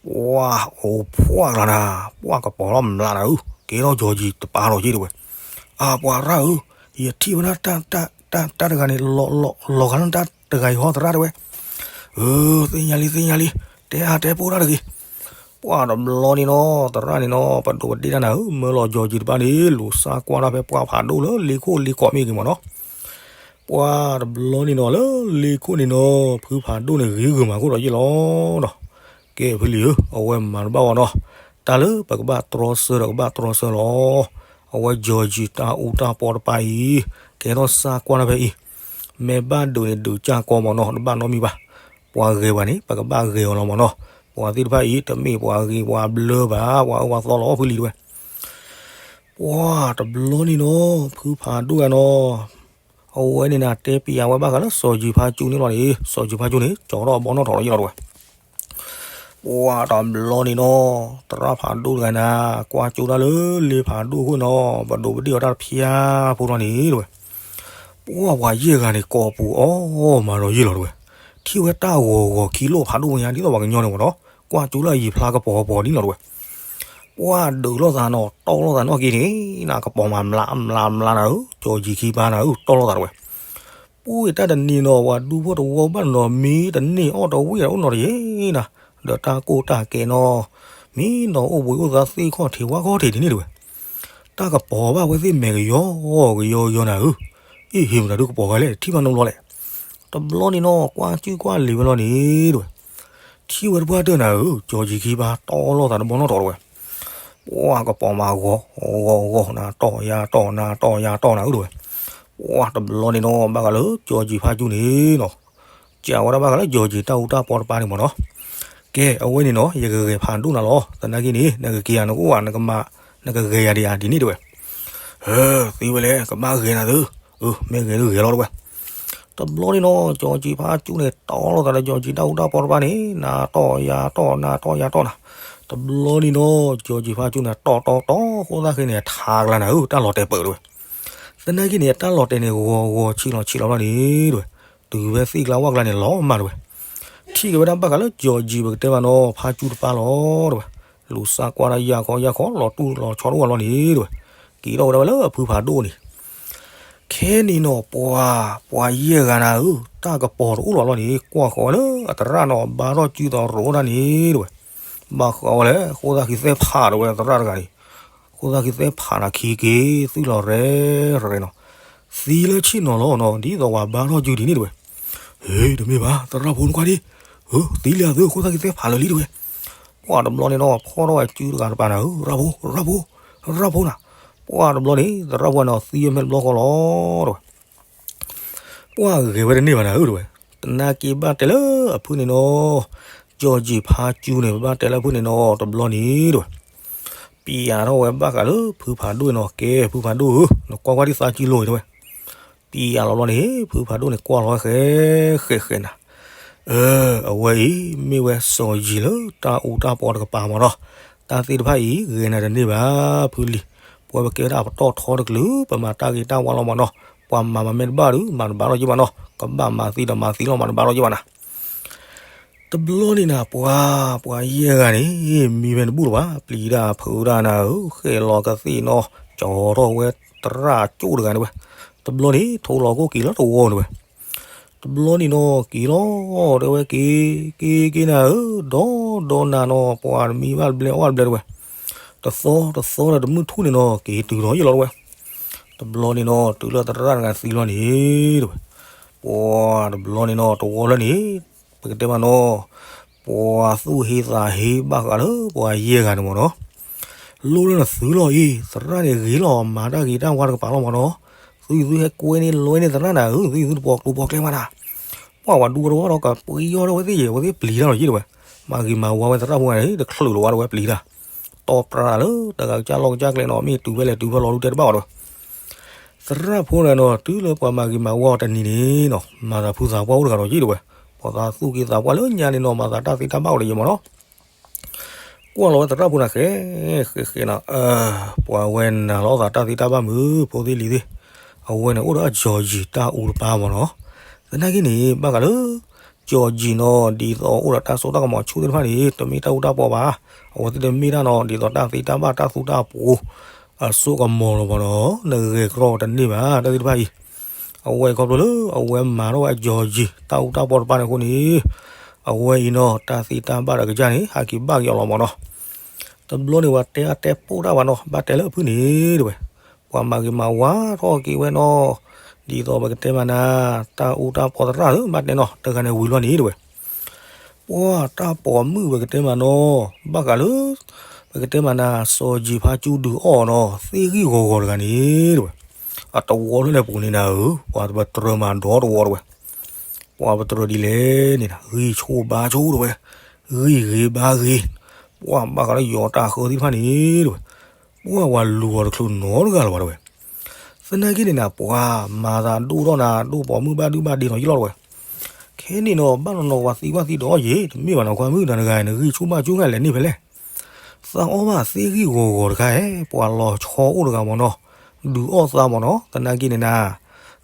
ပှၤအိၣ်ဖှၣ်ကျါနၤ, ပှၤကပီၤလီၤမျးနၤဧၢ, ကဲထီၣ်ကၠီၤကၠံတပၤလီၤက့ၤတဲဝဲ, အၢ ပှၤရၣ်ဧၢ, ယထံၣ်ဝဲဒၣ်တၢ်တၢ်တၢ်တၢ်တဂၤန့ၣ် လီၤလီၤလီၤဂာ်လၢတၢ်တဂၤအံၤဟီသရၣ်တဲဝဲ, အၢ သ့ၣ်ညါလံသ့ၣ်ညါလံ, တဲအါတဲပိၢ်တၢ်တဂ့ၤ ပှၤတဘျီန့ၣ်နီၤ သရၣ်န့ၣ်နီၤ ပဒိးပဒ့ၣ်တၢ်နၤဧၢ, မၢလီၤကၠီၤကၠံတပၤန့ၣ် လူၤစၢ်ကွၢ်တၢ်ဖဲပှၤဖးဒိၣ်လၢလ့ခိၣ်လ့ကီးမ့ၢ်ဂ့ၤမးနီၤ, ပှၤတဘျီန့ၣ်နီၤ လၢလ့ခိၣ်န့ၣ်နီၤ ဖုဖးဒိၣ်န့ၣ်ဂ့ၤဂ့ၤမးခိၣ်ဒီးယ့ၢ်လီၤနီၤ, ကဲဖုလံၤဧၢ, အဝဲမၤတဘၣ်ဝဲနီၤ, တၢ်လၢပကဘၣ်တြီဆၢဒီးကဘၣ်တြီဆၢလီၤ, အဝဲကၠီၤကၠံတၢ်အူတၢ်ပီတပၤအံၤ ကဲထီၣ်စၢ်ကွၢ်တၢ်ဖဲအံၤ, မ့ၢ်ဘၣ်ဒုးန့ၣ်ဒုးကၢ်ကီမးနီၤ တဘၣ်နီတမံၤဘၣ်, ပှၤဂဲၤပှၤန့ၣ် ပကဘၣ်ဂဲၤအီၤလီၤမးနီၤ, ပှၤသ့ၣ်တဖၣ်အံၤ တမ့ၢ်ပှၤဂ့ၤပှၤဘျၢဘၣ် ပှၤအၢပှၤသီလီၤဖုလံၤတဲဝဲ ပှၤတဘျီန့ၣ်နီၤ ဖုဖးဒိၣ်ဂၤနီၤ, အဝဲန့ၣ်နၤတဲပံယၤဝဲဘၣ်ဃးလၢစီၤယံၤဖါကၠူန့ၣ်လီၤန့ၣ် စီၤယံၤဖါကၠူန့ၣ် ကၠီထီၣ်အဘီနီၣ်ထီၣ်လီၤယ့ၢ်လီၤတဲဝဲ, ပှၤတဘျီန့ၣ်နီၤ သရၣ်ဖးဒိၣ်တဂၤနၤ ကွၢ်ကၠိတၢ်လၢလ့ဖးဒိၣ်အဃိနီၤ ပဒိးပဒ့ၣ်အီၤတၢ်တဖၠါဖိလီၤန့ၣ်တဲဝဲ, ပှၤပှၤယဲၢ်ဂၤန့ၣ် ကိးပူၤအီၣ်မးဒီးယ့ၢ်လီၤတဲဝဲ, ထံၣ်ဝဲတၢ်ဂီၤဂီၤခံလိာ်ဖးဒိၣ်ညါ ဒ်သိးပှၤကညီန့ၣ်မးနီၤ ကွၢ်ကၠိလၢအယံၤဖျါကပီၤကပီၤဒ်နီၤတဲဝဲ ပှၤဒုးလိာ်သးနီၤ တီၢ်လိာ်သးနီၣ်က့န့ၣ် နကပီၤမးမျးမျးမျးနၤဧၢ, ကၠီၤကၠံခံပၤနၤဧၢ တီၢ်လိာ်သးတဲဝဲ, ပှၤတၢ်တနံၤနီၤ ပှၤဒူဖိတဝီဘၣ်နီၤ မ့ၢ်တန့ၢ်အီၣ်တဝံၣ်အိၣ်နီတယဲၢ်နၤ, ဒီးတၢ်ကိၢ်တၢ်ကဲနီၤ မ့ၢ်နီၤအိၣ်ဘှံးအိၣ်သါသ့ၣ်ခီၣ်ထံးဝၣ်ခီၣ်ထံးဒ်န့ၣ်တဲဝဲ, တၢ်ကပီၤဘၣ်ဝဲသ့ၣ်မဲာ်ကယီကယီကယီနၤဧၢ, အ့ၣ်ဟ့ၣ်မတၤဒုးကပီၤဂၤလဲၣ် ထံၣ်ဘၣ်နီတဘျီလဲၣ် တဘျီန့ၣ်နီၤ ကွၢ်စုကွၢ်လံၤဝဲလီၤန့ၣ်တဲဝဲ, ထံၣ်ဝဲတပှၢ်တၢၢ်နၤဧၢ, ကၠီၤကၠံခံပၤတီၢ်လိာ်သးတဘီနီၣ်ထီၣ်တဲဝဲ, ပှၤကပီၤမးဂီၤ ဂီၤဂီၤနၤတီၢ်ယၤတီၢ်နၤတီၢ်ယၤတီၢ်နၤဧၢတဲဝဲ, ပှၤတဘျီန့ၣ်နီၤ ဘၣ်ဃးလၢကၠီၤကၠံဖါကၠူန့ၣ်နီၤ, ကးဝဲဒၣ်ဘၣ်ဃးလၢကၠီၤကၠံတၢ်အူတၢ်ပီတပၤန့ၣ်မးနီၤ, ကဲအဝဲန့ၣ်နီၤ ယကဂဲၤဖးဒိၣ်နၤလီၤ, သနာ်က့န့ၣ် နကက့ၤယၤနကအိၣ်ဧါ နကမၤ နကဂဲၤယၤဒံးဧါဒ်န့ၣ်တဲဝဲ ဟဲ သ့ဝဲလဲၣ် ကဘၣ်ဂဲၤနၤသု, အၢ မ့ၢ်ဂဲၤဒုးဂဲၤလီၤတဲဝဲ, တဘျီန့ၣ်နီၤ ကၠီၤကၠံဖါကၠူန့ၣ် တီၢ်လိာ်သးဒီးကၠီၤကၠံတၢ်အူတၢ်ပီတပၤန့ၣ် နၤတီၢ်ယၤတီၢ်နၤတီၢ်ယၤတီၢ်နၤ, တဘျီန့ၣ်နီၤ ကၠီၤကၠံဖါကၠူန့ၣ် တီၢ်တီၢ်တီၢ်ဃိသၣ်ဃ့န့ၣ် ထါကျါနၤဧၢ တၢ်လီၤတဲာ်ပၢၢ်တဲဝဲ, သနာ်က့န့ၣ် တၢ်လီၤတဲာ်န့ၣ် ဂီၤဂီၤဆံးလီၤဆံးလီၤဘျီန့ၣ်တဲဝဲ, တုၤဖဲသ့ၣ်ကျါဝၣ်ကျါန့ၣ် လီၤမၢ်တဲဝဲ ထံၣ်က့ၤဝဲဒၣ်ဘၣ်ဃးလၢကၠီၤကၠံပကတဲဘၣ်နီၤ ဖါကၠူတပၤလီၤတဲဝဲ, လူၤစၢ်ကွၢ်တၢ်ယၢ်ခီယၢ်ခီ လီၤတူၢ်လီၤဆီတအိၣ်ဘၣ်လီၤန့ၣ်တဲဝဲ, က့ၤထီၣ်ဝဲဒၣ်ဝဲလၢအဖုဖးဒိၣ်န့ၣ်, ခဲန့ၣ်နီၤ ပှၤ ပှၤယဲၢ်ဂၤနၤဧၢ တၢ်ကပီၤတအိၣ်လီၤဘျီန့ၣ် ကွၢ်ဃီၤဝဲလၢအသရၣ်နီၤ ဘါထီၣ်စုသီရိၤတၢ်န့ၣ်တဲဝဲ, ဘၣ်ဃးဝဲလၢ ဃိသၣ်ဃံသဲဖးတဲဝဲသရၣ်တဂၤန့ၣ်, ဃိသၣ်ဃံသဲဖးနၤခံက့ၤ သုးလီၤရဲၣ်ရဲၣ်နီၤ, သံလၢဆ့ၣ်နီၤလီၤနီၤ ဒ်သိးပှၤဘါထီၣ်စုဒ်န့ၣ်တဲဝဲ, ဟ့ တမ့ၢ်ဘၣ် သရၣ်ဖိနကွၢ်ဒံး, အၢ သံလံအသု ဃိသၣ်ဃံသဲဖးလၢာ်လံတဲဝဲ, ပှၤတဘျီန့ၣ်နီၤ ဖီၣ်ထီၣ်ဝဲစုတဂၤတပၤနၤဧၢ ရၣ်ဖိ ရၣ်ဖိ ရၣ်ဖိနၤ, ပှၤတဘျီန့ၣ် သရၣ်ဖိနၤ သံဝဲဖဲတဘျီဃီလီၤတဲဝဲ ပှၤဂဲၤဝဲတန့ၢ်ဘၣ်နၤဧၢတဲဝဲ, သနာ်က့ဘၣ်တဲလၢအဖုန့ၣ်နီၤ, ကၠီၤကၠံဖါကၠူန့ၣ် ပဘၣ်တဲလၢအဖုန့ၣ်နီၤ တဘျီန့ၣ်တဲဝဲ, ပျးထီၣ်ဝဲဘၣ်ဃးလၢဖုဖးဒိၣ်နီၤ ကဲ ဖုဖးဒိၣ်ဧၢ နကွၢ်ကွၢ်ဒံးသးကံလိၤတဲဝဲ, ပျးလီၤဘျီန့ၣ် ဖုဖးဒိၣ်န့ၣ် ကွၢ်လီၤဝဲဃဲဃဲဃဲနၤ, အၢ အဝဲအံၤမ့ၢ်ဝဲစီၤယံၤလၢတၢ်အူတၢ်ပီတကပၤမးနီၤ, တၢ်သ့ၣ်တဖၣ်အံၤ ဂဲၤနၤတန့ၢ်ဘၣ် ဖုလံၤ, ပဝဲပကဲဝဲဒၣ်ပတီၢ်ထီတကလုာ် ပမၤတၢ်ဂ့ၤတၢ်ဝါလီၤမးနီၤ, ပှၤမၤမၤမ့ၢ်တဘၣ်ဒီး မၤတဘၣ်လီၤယ့ၢ်ဘၣ်နီၤ, ကဘၣ်မၤသံဒီးမၤသံလီၤ မၤတဘၣ်လီၤယ့ၢ်ဘၣ်နၤ တဘျီန့ၣ်နၤ ပှၤ ပှၤယဲၢ်ဂၤန့ၣ် မံဝဲတဘူၣ်လၢၤဘၣ်, ပျံၤတၢ်ဖုးတၢ်နၤဧၢ, ဃဲလီၤကသ့ၣ်နီၤ, ကၠီထီၣ်ဝဲသရၣ်ကၠိၣ်တဂၤန့ၣ်ဝဲ, တဘျီန့ၣ် ထိလီၤကိၣ်က့ၤလၢတဝီန့ၣ်ဝဲ, တဘျီန့ၣ်နီၤ က့ၤလီၤတဲဝဲက့ၤ က့ၤက့ၤနၤဧၢ, ဒီဒီနၤနီၤ ပှၤတမံဘၣ်တဘျဲအီၣ်တဘျဲတဲဝဲ, တသီတသီဒီးတမုၢ်ထူၣ်န့ၣ်နီၤ က့ၤတုၤလီၤယ့ၢ်လီၤတဲဝဲ, တဘျီန့ၣ်နီၤ တုၤလၢသရၣ်တဂၤသံလီၤန့ၣ်တဲဝဲ, ပှၤတဘျီန့ၣ်နီၤ တဝီလၢန့ၣ် ပကတဲမးနီၤ, ပှၤသူၣ်ဟ့သးဟ့ဘၣ်ဃးလၢပှၤယဲၢ်ဂၤန့ၣ်မးနီၤ, လိၣ်လၢနသုလီၤအံၤ သရၣ်န့ၣ်ဂ့ၤလီၤ မၤတၢ်ဂ့ၤတၢ်ဝါတကပၤလီၤမးနီၤ, သုသုဟဲကွဲန့ၢ်လွဲန့ၢ်သရၣ်နၤဧၢ, သုသုတပိာ်ကျိၤပိာ်ကျဲမးနၤ, ပှၤဝဲဒူဖိတဝီဒီးကပှ့ၤယီၢ်ထီၣ်ဝဲသ့ၣ်ယဲၢ် ဝဲသ့ၣ်ပျံၤတၢ်လီၤယ့ၢ်တဲဝဲ, မၤဂ့ၤမၤဝါဝဲသရၣ်ဖိဂၤန့ၣ် တချုးလီၤဝဲတဲဝဲပျံၤတၢ် တီၢ်ပြးလၢတဂၤကစၢ်လီၢ်ကစၢ်ကျဲနီၤ မ့ၢ်တုၤဖဲလဲၣ်တုၤဖဲလဲၣ်လူၤတဲတဘၣ်ဘၣ်တဲဝဲ, သရၣ်ဖိတဂၤနီၤ တုၤလၢပှၤမၤဂ့ၤမၤဝါအီၤတနံၤန့ၣ်နီၤ မၤသးဖုသးပှၢ်အိၣ်တဂၤဒီးယ့ၢ်တဲဝဲ, ပှၤသးသူၣ်က့သးပှၢ်လၢညါန့ၣ်နီၤ မၤသးတၢ်သ့တၢ်ဘၣ်အိၣ်ဒီးယ့ၢ်မးနီၤ, ကွၢ်လီၤဝဲသရၣ်ဖိနၤဃဲ ဃဲဃဲနၤ, ပှၤဝဲနၤလီၤသးတၢ်သ့တၢ်ဘၣ်မုၢ် ဖိသ့ၣ်လံၤသ့ၣ်, အဝဲန့ၣ်အိၣ်ဒီးအကၠီၤယံၤတၢ်အူတပၤမးနီၤ, သနာ်က့န့ၣ် ဘၣ်ဃးလၢ ကၠီၤကၠံၣ်နီၤ ဒ်သိးအိၣ်ဒီးတၢ်စိတၢ်ကမီၤဆူၣ်သ့ၣ်တဖၣ်န့ၣ် တမ့ၢ်တၢ်အူတၢ်ပီဘၣ်. အဝဲသ့ၣ်တမ့ၢ်တၢ်နီၤ ဒ်သိးတၢ်သ့တၢ်ဘၣ်တၢ်သူတၢ်ပှိၤ အစိကမီၤလီၤမးနီၤ နဂဲၤကြၢးတန့ၢ်ဘၣ် တၢ်သ့ၣ်တဖၣ်အံၤ. အဝဲအံၤခီဖျိလၢ အဝဲမၤထီၣ်ဝဲအကၠီၤကၠံၣ် တၢ်အူတၢ်ပီတဖၣ်န့ၣ်အဃိန့ၣ် အဝဲအံၤနီၤ တၢ်သ့တၢ်ဘၣ်ဒီးကစၢ်န့ၣ် ဟးက့ၤဘၣ်က့ၤအီၤလီၤမးနီၤ. တဘျီန့ၣ် ပှၤတဲအတဲပိာ်တၢ်ဘၣ်နီၤ ဘၣ်တဲလၢအဖုၣ်န့ၣ် တဲဝဲ. ပှၤမၤဂ့ၤမၤဝါထီၣ်က့ၤဝဲနီၤ ဒ်သိးပကတဲမးနၤ တၢ်အူတၢ်ပီသရၣ်ဧၢ ဘၣ်တဲနီၤ တဂၤန့ၣ်ဝံၤလီၤန့ၣ် တဲဝဲ. ပှၤတၢ်ပိာ်မုၣ်ပကတဲမးနီၤ ဘၣ်ဃးလၢ ပကတဲမးနၤ စီၤကၠံၣ်ဖါကၠူဒုးအီၣ်နီၤ သ့ၣ်ဂံၢ်ဂီၤဂီၤတဂၤန့ၣ် တဲဝဲ. အတဝီလၢလဲၤပူၤန့ၣ်နၤဧၢ ပှၤပတြၢၤမၤဒီတဝီ တဲဝဲ. ပှၤပတြၢၤဒ်လဲၣ်န့ၣ် ဂံၢ်ဆူၣ်ဘါဆူၣ် တဲဝဲ, ဂံၢ်ဂ့ၤဘါဂ့ၤ, ပှၤဘၣ်ဃးလၢယီၤတၢ်ဃၢသ့ၣ်တဖၣ်န့ၣ် တဲဝဲ, ပှၤပှၤလူၤအီၤတချုးနီတဂၤလၢၤဘၣ် တဲဝဲ. သနာ်က့န့ၣ်နၤ ပှၤမၤသးဒိၣ်ထီၣ်နၤ ဒိၣ်ပိာ်မုၣ်ဘၣ်ဒုဘၣ်ဒ့နီၤယလီၤ တဲဝဲ. ခဲန့ၣ်နီၤ ဘၣ်နီၤနီၤ ပှၤသံကွၢ်သံဒိးအီၣ်ယ့ၤ တမ့ၢ်ဘၣ်နီၤ ခွါမုၣ် တၢ်တဂၤ နဂံၢ်ဆူၣ်ဘါဆူၣ်ဂၤလဲၤန့ၢ်ဖဲလဲၣ် သးအီၣ်ဘၣ်သ့ၣ်ဂံၢ်ဂီၤဂီၤတခါဧဲ, ပှၤလီၤဆီအိၣ်တဂၤမ့ၢ်နီၤ, ဒုးအီၣ်သးမ့ၢ်နီၤ, သနာ်က့န့ၣ်နၤ,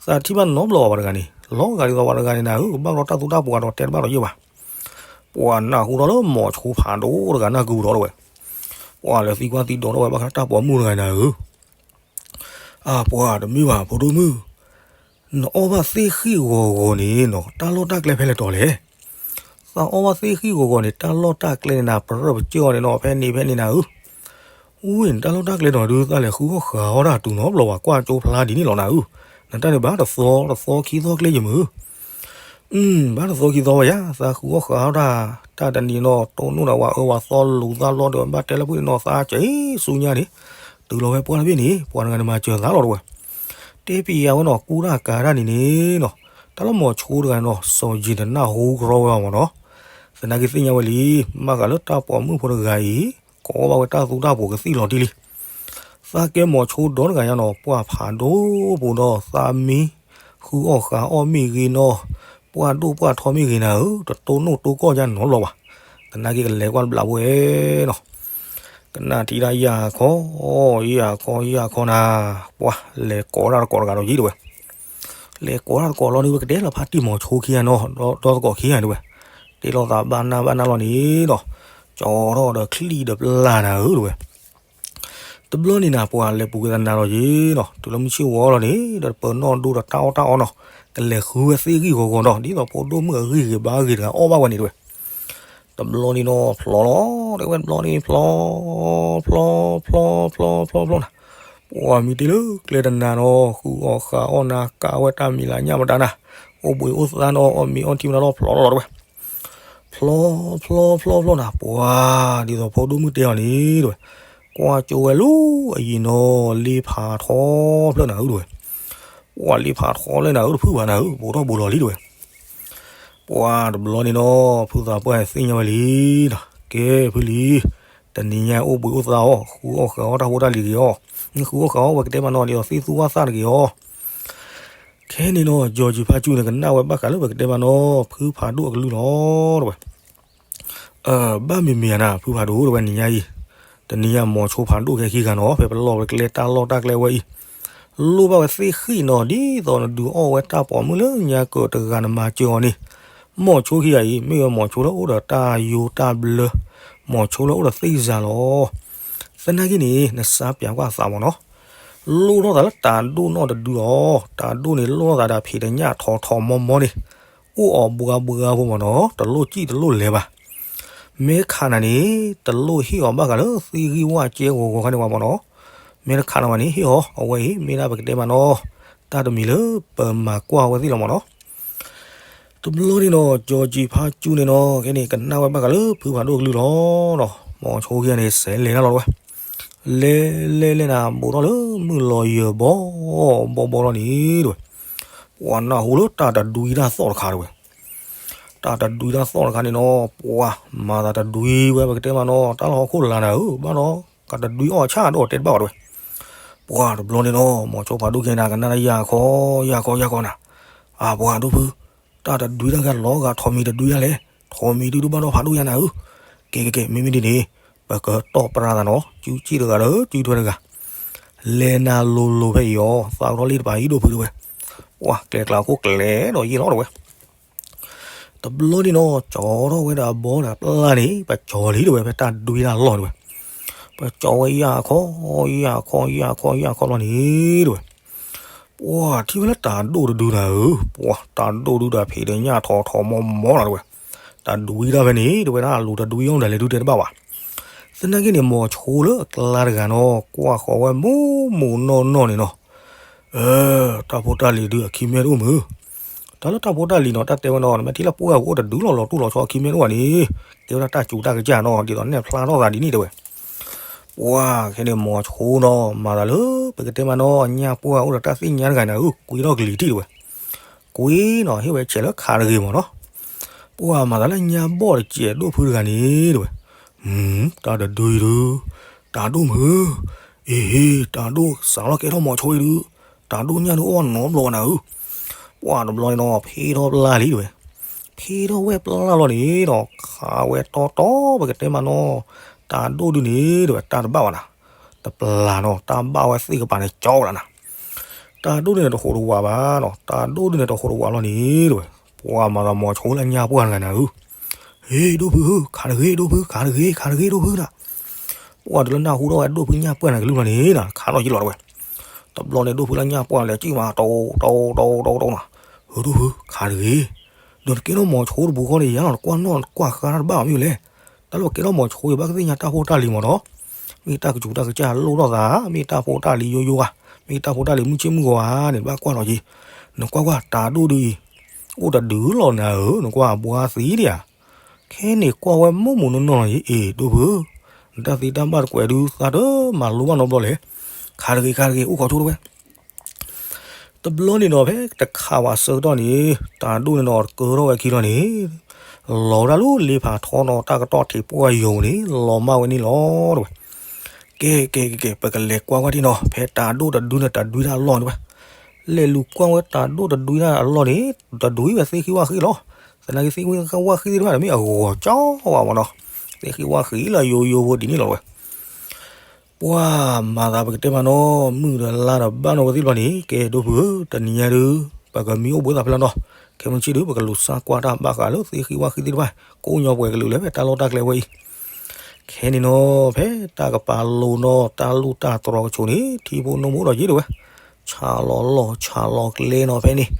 သးထံၣ်ဘၣ်နီတဘျီဘၣ်ပှၤတဂၤန့ၣ်, လီၤဂာ်ဒ်သိးပှၤတဂၤန့ၣ်နၤဧၢ, ကဘၣ်ဒီးတၢ်သူတၢ်ပှၤဒီးတဲတဘၣ်ဒီးယဲၢ်ဘၣ်. ပှၤနၢ်ဟူထီၣ်လၢမိၤဆိဖးဒိၣ်တဂၤနၢ်ကုၤဒီးတဲဝဲ, ပှၤလဲၤသံကွၢ်သံဒိးထီၣ်ဝဲဘၣ်ဃးတၢ်ပိာ်မုၣ်တဂၤန့ၣ်နၤဧၢ. အၢ ပှၤတမ့ၢ်ဘၣ်ဖိဒိၣ်မုၣ်, နအီၣ်ဘၣ်သ့ၣ်ဃံၣ်ဂီၤဂီၤန့ၣ်နီၤ တၢ်လီၢ်တၢ်ကျဲဖဲလဲၣ်တီၤလဲၣ်. သးအီၣ်ဘၣ်သ့ၣ်ဃံၣ်ဂီၤဂီၤန့ၣ် တၢ်လီၢ်တၢ်ကျဲန့ၣ်နၤ ပရၢပကၢၢ်အီၤန့ၣ်နီၤ ဖဲန့ၣ်ဖဲန့ၣ်နၤဧၢ. ဝ့ၢ်န့ၣ် တၢ်လီၢ်တၢ်ကျဲနီၤဒုး သးလဲၤဃုအီၣ်ဃာ်အီၣ်တၢ်တုၤနီတဘျီဘၣ် ကွၢ်ကၠိဖျါဒ်န့ၣ်လီၤနၤဧၢ. နတၢ်န့ၣ်ဘၣ်တသီတသီခံသီကျဲယမုၢ် ဘၣ်တသီခံသီဝဲယါ သးဃုအီၣ်ဃာ်အီၣ်တၢ် တၢ်တနံၤနီၤ တိၢ်နီၣ်ဒီးဝဲအၢဝဲသီလူၤသးလီဒီး ဘၣ်တဲလၢပှၤနီၤ သးစဲးဆူညါန့ၣ် တုၤလီၤဝဲပှၢ်တဘ့ၣ်န့ၣ် ပှၤတဂၤန့ၣ်မၤစၢၤသးလီၤတဝဲ. တဲပယၤဝဲနီၤ ကူတၢ်ကၤတၢ်န့ၣ်န့ၣ်နီၤ တၢ်လီၤမိၤဆိတဂၤနီၤ စီၤယံၤတနၢ်ဟူကရီဝဲအီၤမ့ၢ်နီၤ. သနာ်က့သ့ၣ်ညါဝဲလံ ဘၣ်ဃးလၢတၢ်ပိာ်မုၣ်ဖိတဂၤအံၤ ကိးဘၣ်ဝဲတၢ်သူတၢ်ပှိၤကသံၣ်လီၤတံၢ်လံ. သးကဲမိၤဆိဒီတဂၤညါနီၤ ပှၤဖးဒိၣ်ပူၤဒီးသးမံ ဃုအီၣ်ဃာ်အီၣ်မ့ၢ်ဂ့ၤနီၤ ပှၢ်ဒိၣ်ပှၢ်ထီမ့ၢ်ဂ့ၤနၤဧၢ တတိၢ်နီၣ်တိၢ်ကီၢ်ယါနီတဘျီဘၣ်. သနာ်က့ကလဲၤကွၢ်တဘျးဝဲနီၤ ကနၣ်ထံၣ်တၢ်ယၢ်ခီ ယၢ်ခီ ယၢ်ခီနၤ ပှၤလဲၤကိးတၢ်တကိးတဂၤဒီးယံၤတဝဲ လဲၤကိးတၢ်တကိးလီၤန့ၣ် ဝဲကတဲလီၤဖးတံၢ်မိၤဆိခံဂၤနီၤ ဒီသကိးခံဂၤတဝဲ တဲလီၤသးဘၣ်နၢ်ဘၣ်နၢ်လီၤန့ၣ်နီၤ ကၠီထီၣ်ဒီးချံၣ်ဒီးပျၢ်နၤဧၢတဝဲ တဘျီန့ၣ်နၤ ပှၤလဲၤပူၤကွံာ်သနၤလီၤယံၤနီၤ တုၤလၢမုၢ်ဆ့ၣ်ဝီလီၤန့ၣ် ဒီးပၢၤနီၣ်ဒိဒီးတၢ်အီၣ်တၢ်အီနီၤ ကလဲၤဃုဝဲသ့ၣ်ဂံၢ်ဂီၤဂီၤနီၤ ဒ်သိးဖိဒိၣ်မုၣ်အဂံၢ်ဂ့ၤဘါဂ့ၤတဂၤအီၣ်ဘၣ်ဝဲန့ၣ်တဝဲ တဘျီန့ၣ်နီၤ ဖျီလီၤ တဲဝဲတဘျီန့ၣ် ဖျီ ဖျီ ဖျီ ဖျီ ဖျီ ဖျီ ဖျီနၤ ပှၤမံတ့ၢ်လၢကျဲတနၤနီၤ ဃုအီၣ်ဃာ်အီၣ်နၤ ကးဝဲတၢ်မံၤလၢညၣ်မတၤနၤ အိၣ်ဘှံးအိၣ်သါနီၤ အီၣ်မ့ၤအီထံမတၤလီၤ ဖျီလီၤတဝဲ ဖျီ ဖျီ ဖျီ ဖျီနၤ ပှၤ ဒ်သိးဖိဒိၣ်မုၣ်တဲအီၤန့ၣ်တဝဲ ကွၢ်ကၠိဝဲလူၤအယံၤနီၤ လ့ဖးထီဖျၢၣ်နၤဧၢတဝဲ ပှၤလ့ဖးထီဖျၢၣ်နၤဧၢ တဖုၣ်ဘၣ်နၤဧၢ ဘူးထီၣ်ဘူးလီၤလံတဝဲ ပှၤတဘျီန့ၣ်နီၤ ဖုသးပှၢ်သ့ၣ်ညါဝဲလံနီၤ ကဲဖုလံ တနံၤညါအိၣ်ဘှံးအိၣ်သါအီၤ ဃုအီၣ်ဃာ်အီၣ်တၢ်ဖိတၢ်လံၤဂ့ၤအီၤ ဃုအီၣ်ဃာ်အီၣ်ဝဲကတဲမးနီၤ ဒ်သိးသ့ၣ်သူၣ်ဝၣ်သၣ်တဂ့ၤအီၤ ခဲန့ၣ်နီၤ ကၠီၤကၠံဖါကၠူန့ၣ် ကနၣ်ဝဲဘၣ်ဃးလၢပကတဲမးနီၤ ဖုဖးဒိၣ်အကလုၢ်လီၤတဝဲ ဘၣ်မ့မ့ၢ်ဧါနၤ ဖုဖးဒိၣ်တဝဲနံၤညါအံၤ တနံၤညါမိၤဆိဖးဒိၣ်ခဲခံဂၤနီၤ ဖဲပလီၢ်ပကျဲတၢ်လီၢ်တၢ်ကျဲဝဲအံၤ လိၣ်ဘၣ်ဝဲသ့ၣ်ဃံၣ်နီၤ ဒ်သိးနဒုးအီၣ်ဝဲတၢ်ပိာ်မုၣ်လၢညါကၢးတဂၤနမၤစၢၤအီၤန့ၣ် မိၤဆိခံဂၤအံၤ မ့ၢ်ဝဲမိၤဆိလၢအိၣ်ဒီးတၢ်ယိတၢ်ဘျၢ မိၤဆိလၢအိၣ်ဒီးသ့ၣ်စၤလီၤ သနာ်က့န့ၣ် နစါပၠးကွၢ်သးမ့ၢ်နီၤ လိၣ်ထီၣ်သးလၢတၤဒိၣ်နီၢ်တဒုလီၤ တၤဒိၣ်န့ၣ်လိၣ်ထီၣ်သးဒီးဖံးတညၣ်ထီထီမီမီန့ၣ် အိၣ်အီၤဘှါဘှါဖိမ့ၢ်နီၤ တလိၣ်စံၣ်တလိၣ်လဲၤဘၣ် မ့ၢ်ခးနၤန့ၣ် တလိၣ်ဟ့ၣ်အီၤဘၣ်ဃးလၢသ့ၣ်ဂံၢ်ဝၣ်ကဲဂီၤဂီၤခါန့ၣ်ဝဲမ့ၢ်နီၤ မ့ၢ်တခးနၤဘၣ်န့ၣ် ဟ့ၣ်အီၤ အဝဲအံၤမ့ၢ်ဒၣ်ပကတဲမးနီၤ တၢ်တမံၤလၢပမၤကွၢ်ဝဲသ့ၣ်လီၤမ့ၢ်နီၤ တဘျီန့ၣ်နီၤ ကၠီၤကၠံဖါကၠူန့ၣ်နီၤ ခဲန့ၣ် ကနၣ်ဝဲဘၣ်ဃးလၢဖုဖးဒိၣ်ကလုၢ်လီၤနီၤ မိၤဆိခံဂၤန့ၣ် စဲးလဲၤတၢ်လီၤတဝဲ လဲၤလဲၤလဲၤနၤ ဘူးထီၣ်လၢမုၢ်လီၤယၢၤဘီဘီဘီလီၤန့ၣ်တဝဲ ပှၤနၢ်ဟူလၢတၢ်တဒွံတၢ်သီၣ်တခါတဝဲ တၢ်တဒွံတၢ်သီၣ်တခါန့ၣ်နီၤ ပှၤမၤသးတဒွံဝဲ ပကတဲမးနီၤ တၢ်လီၢ်ဟီၣ်ခိၣ်လာ်နၤဧၢ ဘၣ်ဒီး ကတဒွံအီၣ်ဆၣ်ဒီးတဲတဘၣ်ဘၣ်တဝဲ ပှၤတဘျီန့ၣ်နီၤ မိၤဆိဖးဒိၣ်က့ၤနၤ ကနၣ်တၢ်ယၤခီ ယၤခီ ယၤခီနၤ အၢ ပှၤဒိၣ်ဖု တၢ်တဒွံတၢ်ဂၤလီၤဂာ် ထိးမံၤတဒွံတၢ်လဲၣ် ထိးမံၤဒုဒုဘၣ်ဒီးဖးဒိၣ်ယၤနၤဧၢ ကဲကဲကဲ မ့မ့ၢ်ဒ်န့ၣ် ပကတီၢ်ပြၢသးနီၤ စုစ့ၣ်တဂၤဒီးစုထွဲတဂၤ လဲၤနၤလိၤလိၤဖဲအံၤအီၤ သးကထီၣ်လံတပၤအံၤဒိၣ်ဖုတဝဲ ပှၤကျဲကျါခိၣ်ကျဲဒီးယ့ၢ်လီၤတဝဲ တဘျီန့ၣ်နီၤ ကၠီထီၣ်ဝဲဒၣ်အဘီန့ၣ် ပျၢ်န့ၣ် ပကၠီလံတဲဝဲ ဖဲတၢ်ဒွံတၢ်လီၢ်တဲဝဲ. ပကၠီဝဲယၢ်ခီ ယၢ်ခီ ယၢ်ခီ ယၢ်ခီဘျီန့ၣ်တဲဝဲ, ပှၤထံၣ်ဝဲလၢတၢ်ဒိၣ်တဒုနၤဧၢ, ပှၤတၢ်ဒိၣ်ဒုဒီးဖံးဒီးညၣ်ထီၣ်ထီၣ်မီၢ်မီၢ်လီၤတဲဝဲ. တၢ်ဒွံတၢ်ဖဲန့ၣ် တဲဝဲဒၣ် အလိၤတဒွံအီၣ်ဒၣ်လဲာ်ဒုတဲတဘၣ်ဘၣ်. သနာ်က့န့ၣ် မိၤဆိလၢအကျါတဂၤနီၤ ကွၢ်ဃီၤဝဲမိၢ်မိၢ်နီၢ်နီၢ်န့ၣ်နီၤ တၢ်ဖိတၢ်လံၤဒုအခံမ့ၢ်တအိၣ်မုၢ်. တၢ်လၢတၢ်ဖိတၢ်လံၤနီၤ တၢ်တဲဝဲနီၤ နမ့ၢ်ထံၣ်လၢပှၢ်အိၣ်တဒုလီၤ လီၤတူၢ်လီၤဆီအခံမ့ၢ်တအိၣ်ဘၣ်န့ၣ် ကဲဝဲဒၣ်တၢ်စူၤတၢ်ကစၢ်နီၤ ဒ်သိးနဲၣ်ဖျါထီၣ်သးဒ်န့ၣ်တဲဝဲ. ပှၤခဲန့ၣ်မိၤဆိနီၤ မၤသးလၢ ပကတဲမးနီၤ ညၣ်ပှၢ်အိၣ်ဒီးတၢ်သ့ၣ်ညါတဂၤန့ၣ်ဧၢ ကွံထီၣ်ကလံၤထံၣ်တဲဝဲ. ကွံနီၤ ဟ့ၣ်ဝဲဆဲးလၢခးတဂ့ၤမးနီၤ. ပှၤမၤသးလၢညၣ်ဘီၣ်တစဲးဒိၣ်ဖုတဂၤန့ၣ်တဲဝဲ. တၢ်တဒုအံၤဒု တၢ်ဒိၣ်မုၢ်ဧၢ, အ့ဟ့ တၢ်ဒိၣ်စးလီၤကဲထီၣ်မိၤဆိအံၤဒု, တၢ်ဒိၣ်ညၣ်ဒုအိၣ်နီတဘျီနၤဧၢ. ပှၤတဘျီန့ၣ်နီၤ ဖ့ထီၣ်ပျၢ်လံတဲဝဲ. ဖ့ထီၣ်ဝဲပျၢ်လီၤန့ၣ်ဒီး ခးဝဲတီတီ ပကတဲမးနီၤ, တၢ်ဒိၣ်ဒုန့ၣ်တဲဝဲ တၢ်တဘၣ်ဘၣ်နၤ, တပျၢ်နီၤ တၢ်ဘၣ်ဝဲသ့ၣ်ကပၤန့ၣ်ကၠီဝဲဒၣ်နၤ. တၢ်ဒိၣ်ဒုန့ၣ်တဟူးတဝးဘၣ်နီၤ, တၢ်ဒိၣ်ဒုန့ၣ်တဟူးတဝးလီၤန့ၣ်တဲဝဲ. ပှၤမၤသးမိၤဆိလၢညၣ်ပှၢ်တဂၤန့ၣ်ဧၢ, ဟ့ၣ်ဒိၣ်ဖုဧၢ ခးတဂ့ၤ ဒိၣ်ဖု ခးတဂ့ၤ ခးတဂ့ၤ ဒိၣ်ဖုနၤ. ပှၤတုၤလၢနၢ်ဟူထီၣ်ဝဲဒိၣ်ဖုညၣ်ပှၢ်န့ၣ်ကလုၢ်လီၤန့ၣ် ခးထီၣ်ယံာ်လီၤတဲဝဲ. တဘျီန့ၣ်ဒိၣ်ဖုလၢညၣ်ပှၢ်လဲၤကံၣ်မး တီတီတီတီနီၤ, ဟ့ၣ်ဒိၣ်ဖု ခးတဂ့ၤ, ဒီးနကဲထီၣ်မိၤဆိတပူၤဃီန့ၣ် ယၤလီၤနကွၢ်နီၣ်နကွၢ်ဃါတၢ်တဘၣ်ဘၣ်မ့ၢ်လဲၣ်. တၢ်လၢပကဲထီၣ်မိၤဆိအံၤ ဘၣ်ကသ့ၣ်ညါတၢ်ဖိတၢ်လံၤမးနီၤ, မ့ၢ်တၢ်ကစူၤတၢ်ကစၢ်လိၣ်ထီၣ်သး မ့ၢ်တၢ်ဖိတၢ်လံၤယိယိဧါ, မ့ၢ်တၢ်ဖိတၢ်လံၤမုၢ်ဆ့ၣ်မုၢ်ဂီၤဧါန့ၣ် ဘၣ်ကွၢ်လီၤက့ၤ. နကွၢ်ကွၢ်တၢ်ဒိၣ်ဒုအံၤ အိၣ်တဒုလီၤနၤဧၢ, နကွၢ်ဘှါသံဒံးဧါ. ခဲန့ၣ်ကွၢ်ဝဲမိၢ်မိၢ်နီၢ်နီၢ်လီၤန့ၣ် အ့ ဒိၣ်ဖုဧၢ, နတၢ်သ့တၢ်ဘၣ်တကွဲးဒု သးတမၤလိဘၣ်နီတဘျီလဲၣ်. ခးတဂ့ၤ ခးတဂ့ၤ အိၣ်ခိးဆိတဲဝဲ. တဘျီန့ၣ်ဒီး ဖဲတခးဝဲဆၢကတီၢ်န့ၣ် တၢ်ဒိၣ်န့ၣ်ဒီးတကၢထီၣ်ဝဲခံလီၤန့ၣ် လီၤဝဲဒၣ်လၢလ့ဖးထီနီၤ တၢ်ကတီၢ်ထံးပှၢ်ယိာ်န့ၣ် လီၤမၢ်ဝဲန့ၣ်လီၤတဲဝဲ. ကဲ ကဲ ကဲ ကဲ ပကလဲၤကွၢ်ကွၢ်ဒံးနီၤ ဖဲတၢ်ဒိၣ်တဒုန့ၣ်တဒုတၢ်အလီၢ်န့ၣ်ဝဲ. လဲၤလူၤကွၢ်ဝဲတၢ်ဒိၣ်တဒုတၢ်အလီၢ်န့ၣ် တဒုဝဲသ့ၣ်ဃံဝၣ်ဃံလီၤ. သနာ်က့သ့ၣ်ဃံဝၣ်ဃံသ့ၣ်တဖၣ်န့ၣ် မ့ၢ်အဂီၤကၠီဝဲမးနီၤ, သ့ၣ်ဃံဝၣ်ဃံလၢယိယိဖိဒ်န့ၣ်လီၤတဲဝဲ. ပှၤမၤသးပကတဲမးနီၤ မုၢ်ဒီးလါဒီးဘၣ်နီၣ်ဝဲသ့ၣ်တဖၣ်န့ၣ် ကဲဒိၣ်ဖုဧၢ, တနံၤညါဒု ပကမံအိၣ်ဘှံးသးဖဲလီၤနီၤ, ခဲမုၢ်ဆ့ၣ်ဒု ပကလူၤစၢ်ကွၢ်တၢ်ဘၣ်ဃးလၢသ့ၣ်ဃံဝၣ်ဃံသ့ၣ်တဖၣ် ကိးညီပှဲၤကလုာ်လၢဖဲတၢ်လီၢ်တၢ်ကျဲဝဲအံၤ. ခဲန့ၣ်နီၤ ဖဲတၢ်ကပၤလိၤနီၤ တၢ်လူၢ်တၢ်တြီၤကဆိးန့ၣ် ထံဖိနိမိၢ်ဒီးယ့ၢ်တဲဝဲ ဆၣ်လီၤလီၢ်ဆၣ်လီၤကျဲနီၤဖဲန့ၣ်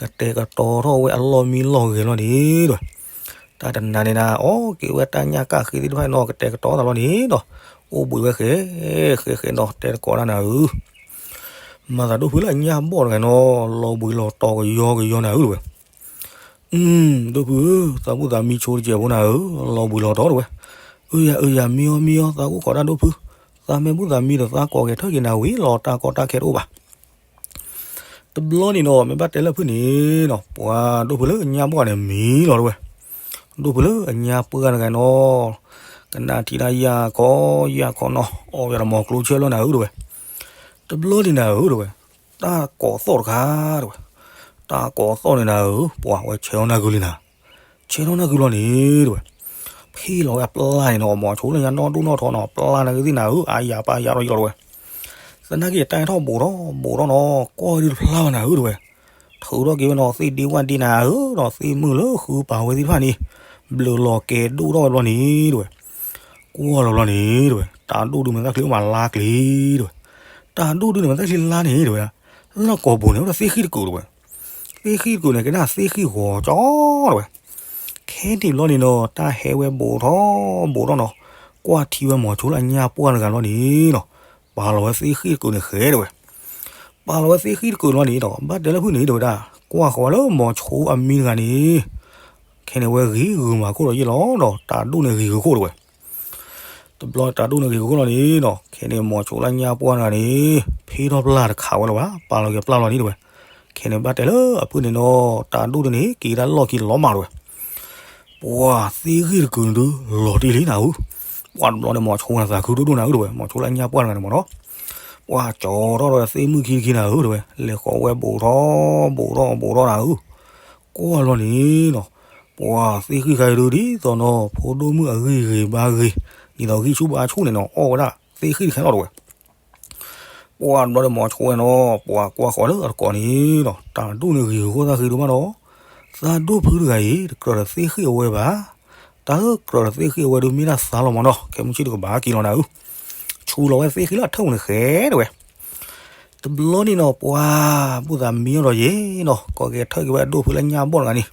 ကတဲာ်ကတီၤထီၣ်ဝဲအလီၢ်မံလီၢ်ဂဲၤလီၤန့ၣ်တဲဝဲ. တၢ်တနၤန့ၣ်နၤ အီၣ်က့ၤဝဲတၢ်ညၣ်ကၣ်ဃံသ့ၣ်တဖၣ်နီၤ ကတဲာ်ကတီၤသးလီၤန့ၣ်ဒီး အိၣ်ဘှံးဝဲဃဲ ဃဲဃဲနီၤ တဲတကိးတၢ်နၤဧၢ. မၤသးဒိၣ်ဖုလၢအညၣ်ဘီၣ်တဂၤနီၤ လီၤဘှံးလီၤတီၤကယီကယီနၤဧၢတဲဝဲ. ဒိၣ်ဖုဧၢ သးဘူၣ်သးမံဆိတစဲးဖိနၤဧၢ လီၤဘှံးလီၤတီၤတဲဝဲ. အၢယၤ အၢယၤ မံအီၤ မံအီၤ သးအိၣ်ခိးတၢ်ဒိၣ်ဖု, သးမ့ၢ်ဘူၣ်သးမံဒီးသးကိးဂဲၤထၢၣ်က့ၤနၤဝံၤလီၤ တၢ်ကီတၢ်ခဲတအိၣ်ဘၣ်. တဘျီန့ၣ်နီၤ မ့ၢ်ဘၣ်တဲလၢဖုၣ်န့ၣ်နီၤ ပှၤဒိၣ်ဖုလၢအညၣ်ဘီၣ်န့ၣ်မံလီၤတဲဝဲ. ဒိၣ်ဖုလၢအညၣ်ပှၢ်တဂၤနီၤ ကနၣ်ထံၣ်တၢ်ယၢ်ခီယၢ်ခီနီၤ အီၣ်ဝဲတမီၤကျိဆၢလီၤနၤဧၢတဲဝဲ. တဘျီန့ၣ်နၤဧၢတဲဝဲ တၢ်ကိးသီၣ်တခါတဲဝဲ, တၢ်ကိးသီၣ်န့ၣ်နၤဧၢ ပှၤဝဲဆဲးထီၣ်နၢ်ကုလံနၤ, ဆဲးထီၣ်နၢ်ကုလီၤန့ၣ်တဲဝဲ. ဖ့လီၤဝဲအပျၢ်န့ၣ်နီၤ မိၤဆိလၢညါနီၢ်ဒိၣ်နီၢ်ထီနီၤ ပျၢ်နၢ်ကုသ့ၣ်နၤဧၢ အါယၤပၢ်ယၤထီၣ်ယလီၤတဲဝဲ. သနာ်က့တၢ်ဟဲထီၣ်ဘူးထီၣ်ဘူးထီၣ်နီၤ ကွၢ်ဒုတဖျါဘၣ်နၤဧၢတဲဝဲ. ထုးထီၣ်က့ၤဝဲနီၤ သ့ၣ်ဒ့ဝၣ်ဒ့နၤဧၢဒီး သ့ၣ်မုၢ်လၢဃုပာ်ဝဲသ့ၣ်တဖၣ်န့ၣ် ဘျုးလီၤကဲဒိၣ်ထီၣ်ဝဲဘျီန့ၣ်တဲဝဲ. ကွၢ်လီၤဘျီန့ၣ်တဲဝဲ တၢ်ဒိၣ်ဒုန့ၣ် မ့ၢ်တၢ်ချံအိၣ်မးလါကျ့တဲဝဲ. တၢ်ဒိၣ်ဒုန့ၣ် မ့ၢ်တၢ်ချံလါန့ၣ်တဲဝဲ, လၢကိာ်ပူၤန့ၣ် အိၣ်ဒီးသ့ၣ်ဃံၣ်တကုာ်တဲဝဲ. သ့ၣ်ဃံၣ်တကုာ်န့ၣ် ကဲဒၣ်သ့ၣ်ဃံၣ်ဂီၤကၠီတဲဝဲ. ခဲန့ၣ်ဘျီန့ၣ်နီၤ တၢ်ဟဲဝဲဘူးထီၣ်ဘူးထီၣ်နီၤ, ကွၢ်ထံဝဲမိၤဆိလၢအညၣ်ပှၢ်တဂၤလီၤန့ၣ်နီၤ, ပာ်လီၤဝဲသ့ၣ်ဃံၣ်တကုာ်န့ၣ်ဃဲတဲဝဲ. ပာ်လီၤဝဲသ့ၣ်ဃံၣ်တကုာ်လီၤန့ၣ်ဒီး ဘၣ်တဲလၢဖုၣ်န့ၣ်တဲဝဲဒၣ်, ကွၢ်ဃီၤလၢမိၤဆိအမံတဂၤန့ၣ်, ခဲန့ၣ်ဝဲဂ့ၤဂုာ်မၤခိၣ်ဒီးယ့ၢ်လီၤဒီး တၢ်ဒိၣ်န့ၣ်ဂ့ၤဂုာ်ခိၣ်တဲဝဲ. တဘျီတၢ်ဒိၣ်န့ၣ်ဂ့ၤဂုာ်ခိၣ်လီၤန့ၣ်နီၤ, ခဲန့ၣ်မိၤဆိလၢညၣ်ပှၢ်တဂၤန့ၣ်, ဖ့ထီၣ်ပျၢ်တခးဝဲလၢၤဘၣ်, ပာ်လီၤက့ၤပျၢ်လီၤန့ၣ်တဲဝဲ. ခဲန့ၣ်ဘၣ်တဲလၢအဖုၣ်န့ၣ်နီၤ, တၢ်ဒိၣ်ဒုန့ၣ် က့ၤဒၣ်လီၢ်ခံလီၤမးတဲဝဲ. ပှၤသ့ၣ်ဃံၣ်တကုာ်န့ၣ်ဒုး လီၤတံၢ်လံနၤဧၢ. ပှၤတဘျီန့ၣ်မိၤဆိနၤသးခုဒိၣ်ဒိၣ်နၤဧၢတဲဝဲ, မိၤဆိလၢညၣ်ပှၢ်တဂၤန့ၣ်မ့ၢ်နီၤ. ပှၤကၠီထီၣ်ဒီးသ့ၣ်မုၢ်ခံတခံနၤဧၢတဲဝဲ, လဲၤဃီၤဝဲဘူးထီၣ်ဘူးထီၣ်ဘူးထီၣ်နၤဧၢ. ကွၢ်လီၤန့ၣ်နီၤ, ပှၤသ့ၣ်ဃံၣ်တခါအံၤဒုးဒ်သိးနီၤ, ဖိဒိၣ်မုၣ်အဂံၢ်ဂ့ၤဘါဂ့ၤ, ဒ်သိးဂံၢ်ဆူၣ်ဘါဆူၣ်န့ၣ်နီၤ, အီၣ်ဝဲဒၣ်သ့ၣ်ဃံၣ်တခါလီၤတဲဝဲ. ပှၤတဘျီန့ၣ်မိၤဆိဝဲနီၤ, ပှၤကွၢ်ဃီၤလၢအတကိးန့ၣ်နီၤ, တၢ်ဒိၣ်န့ၣ်ဂ့ၤဂုာ်ခိၣ်သၣ်ဃံဒိၣ်မးနီၤ. သးဒိၣ်ဖုတဂၤအံၤ တကြၢးဒီးသ့ၣ်ဃံၣ်အဝဲဘၣ်. တၢ်လၢကြၢးဒီးသ့ၣ်ဃံၣ်အဝဲဒုးမ့ၢ်ဒၣ်သးလီၤမးနီၤ, ခဲမုၢ်ဆ့ၣ်ဒုးကဘၣ်က့ၤလီၤနၤဧၢ. ဆူးလီၤဝဲသ့ၣ်ဃံၣ်လၢအထၢၣ်ပူၤန့ၣ်ဃဲတဲဝဲ. တဘျီန့ၣ်နီၤ ပှၤဘူၣ်သးမံအီၤဒီးယဲနီၤ, ကီၢ်ဂဲၤထၢၣ်က့ၤဝဲအဒိၣ်ဖုလၢညၣ်ဘီၣ်တဂၤန့ၣ်,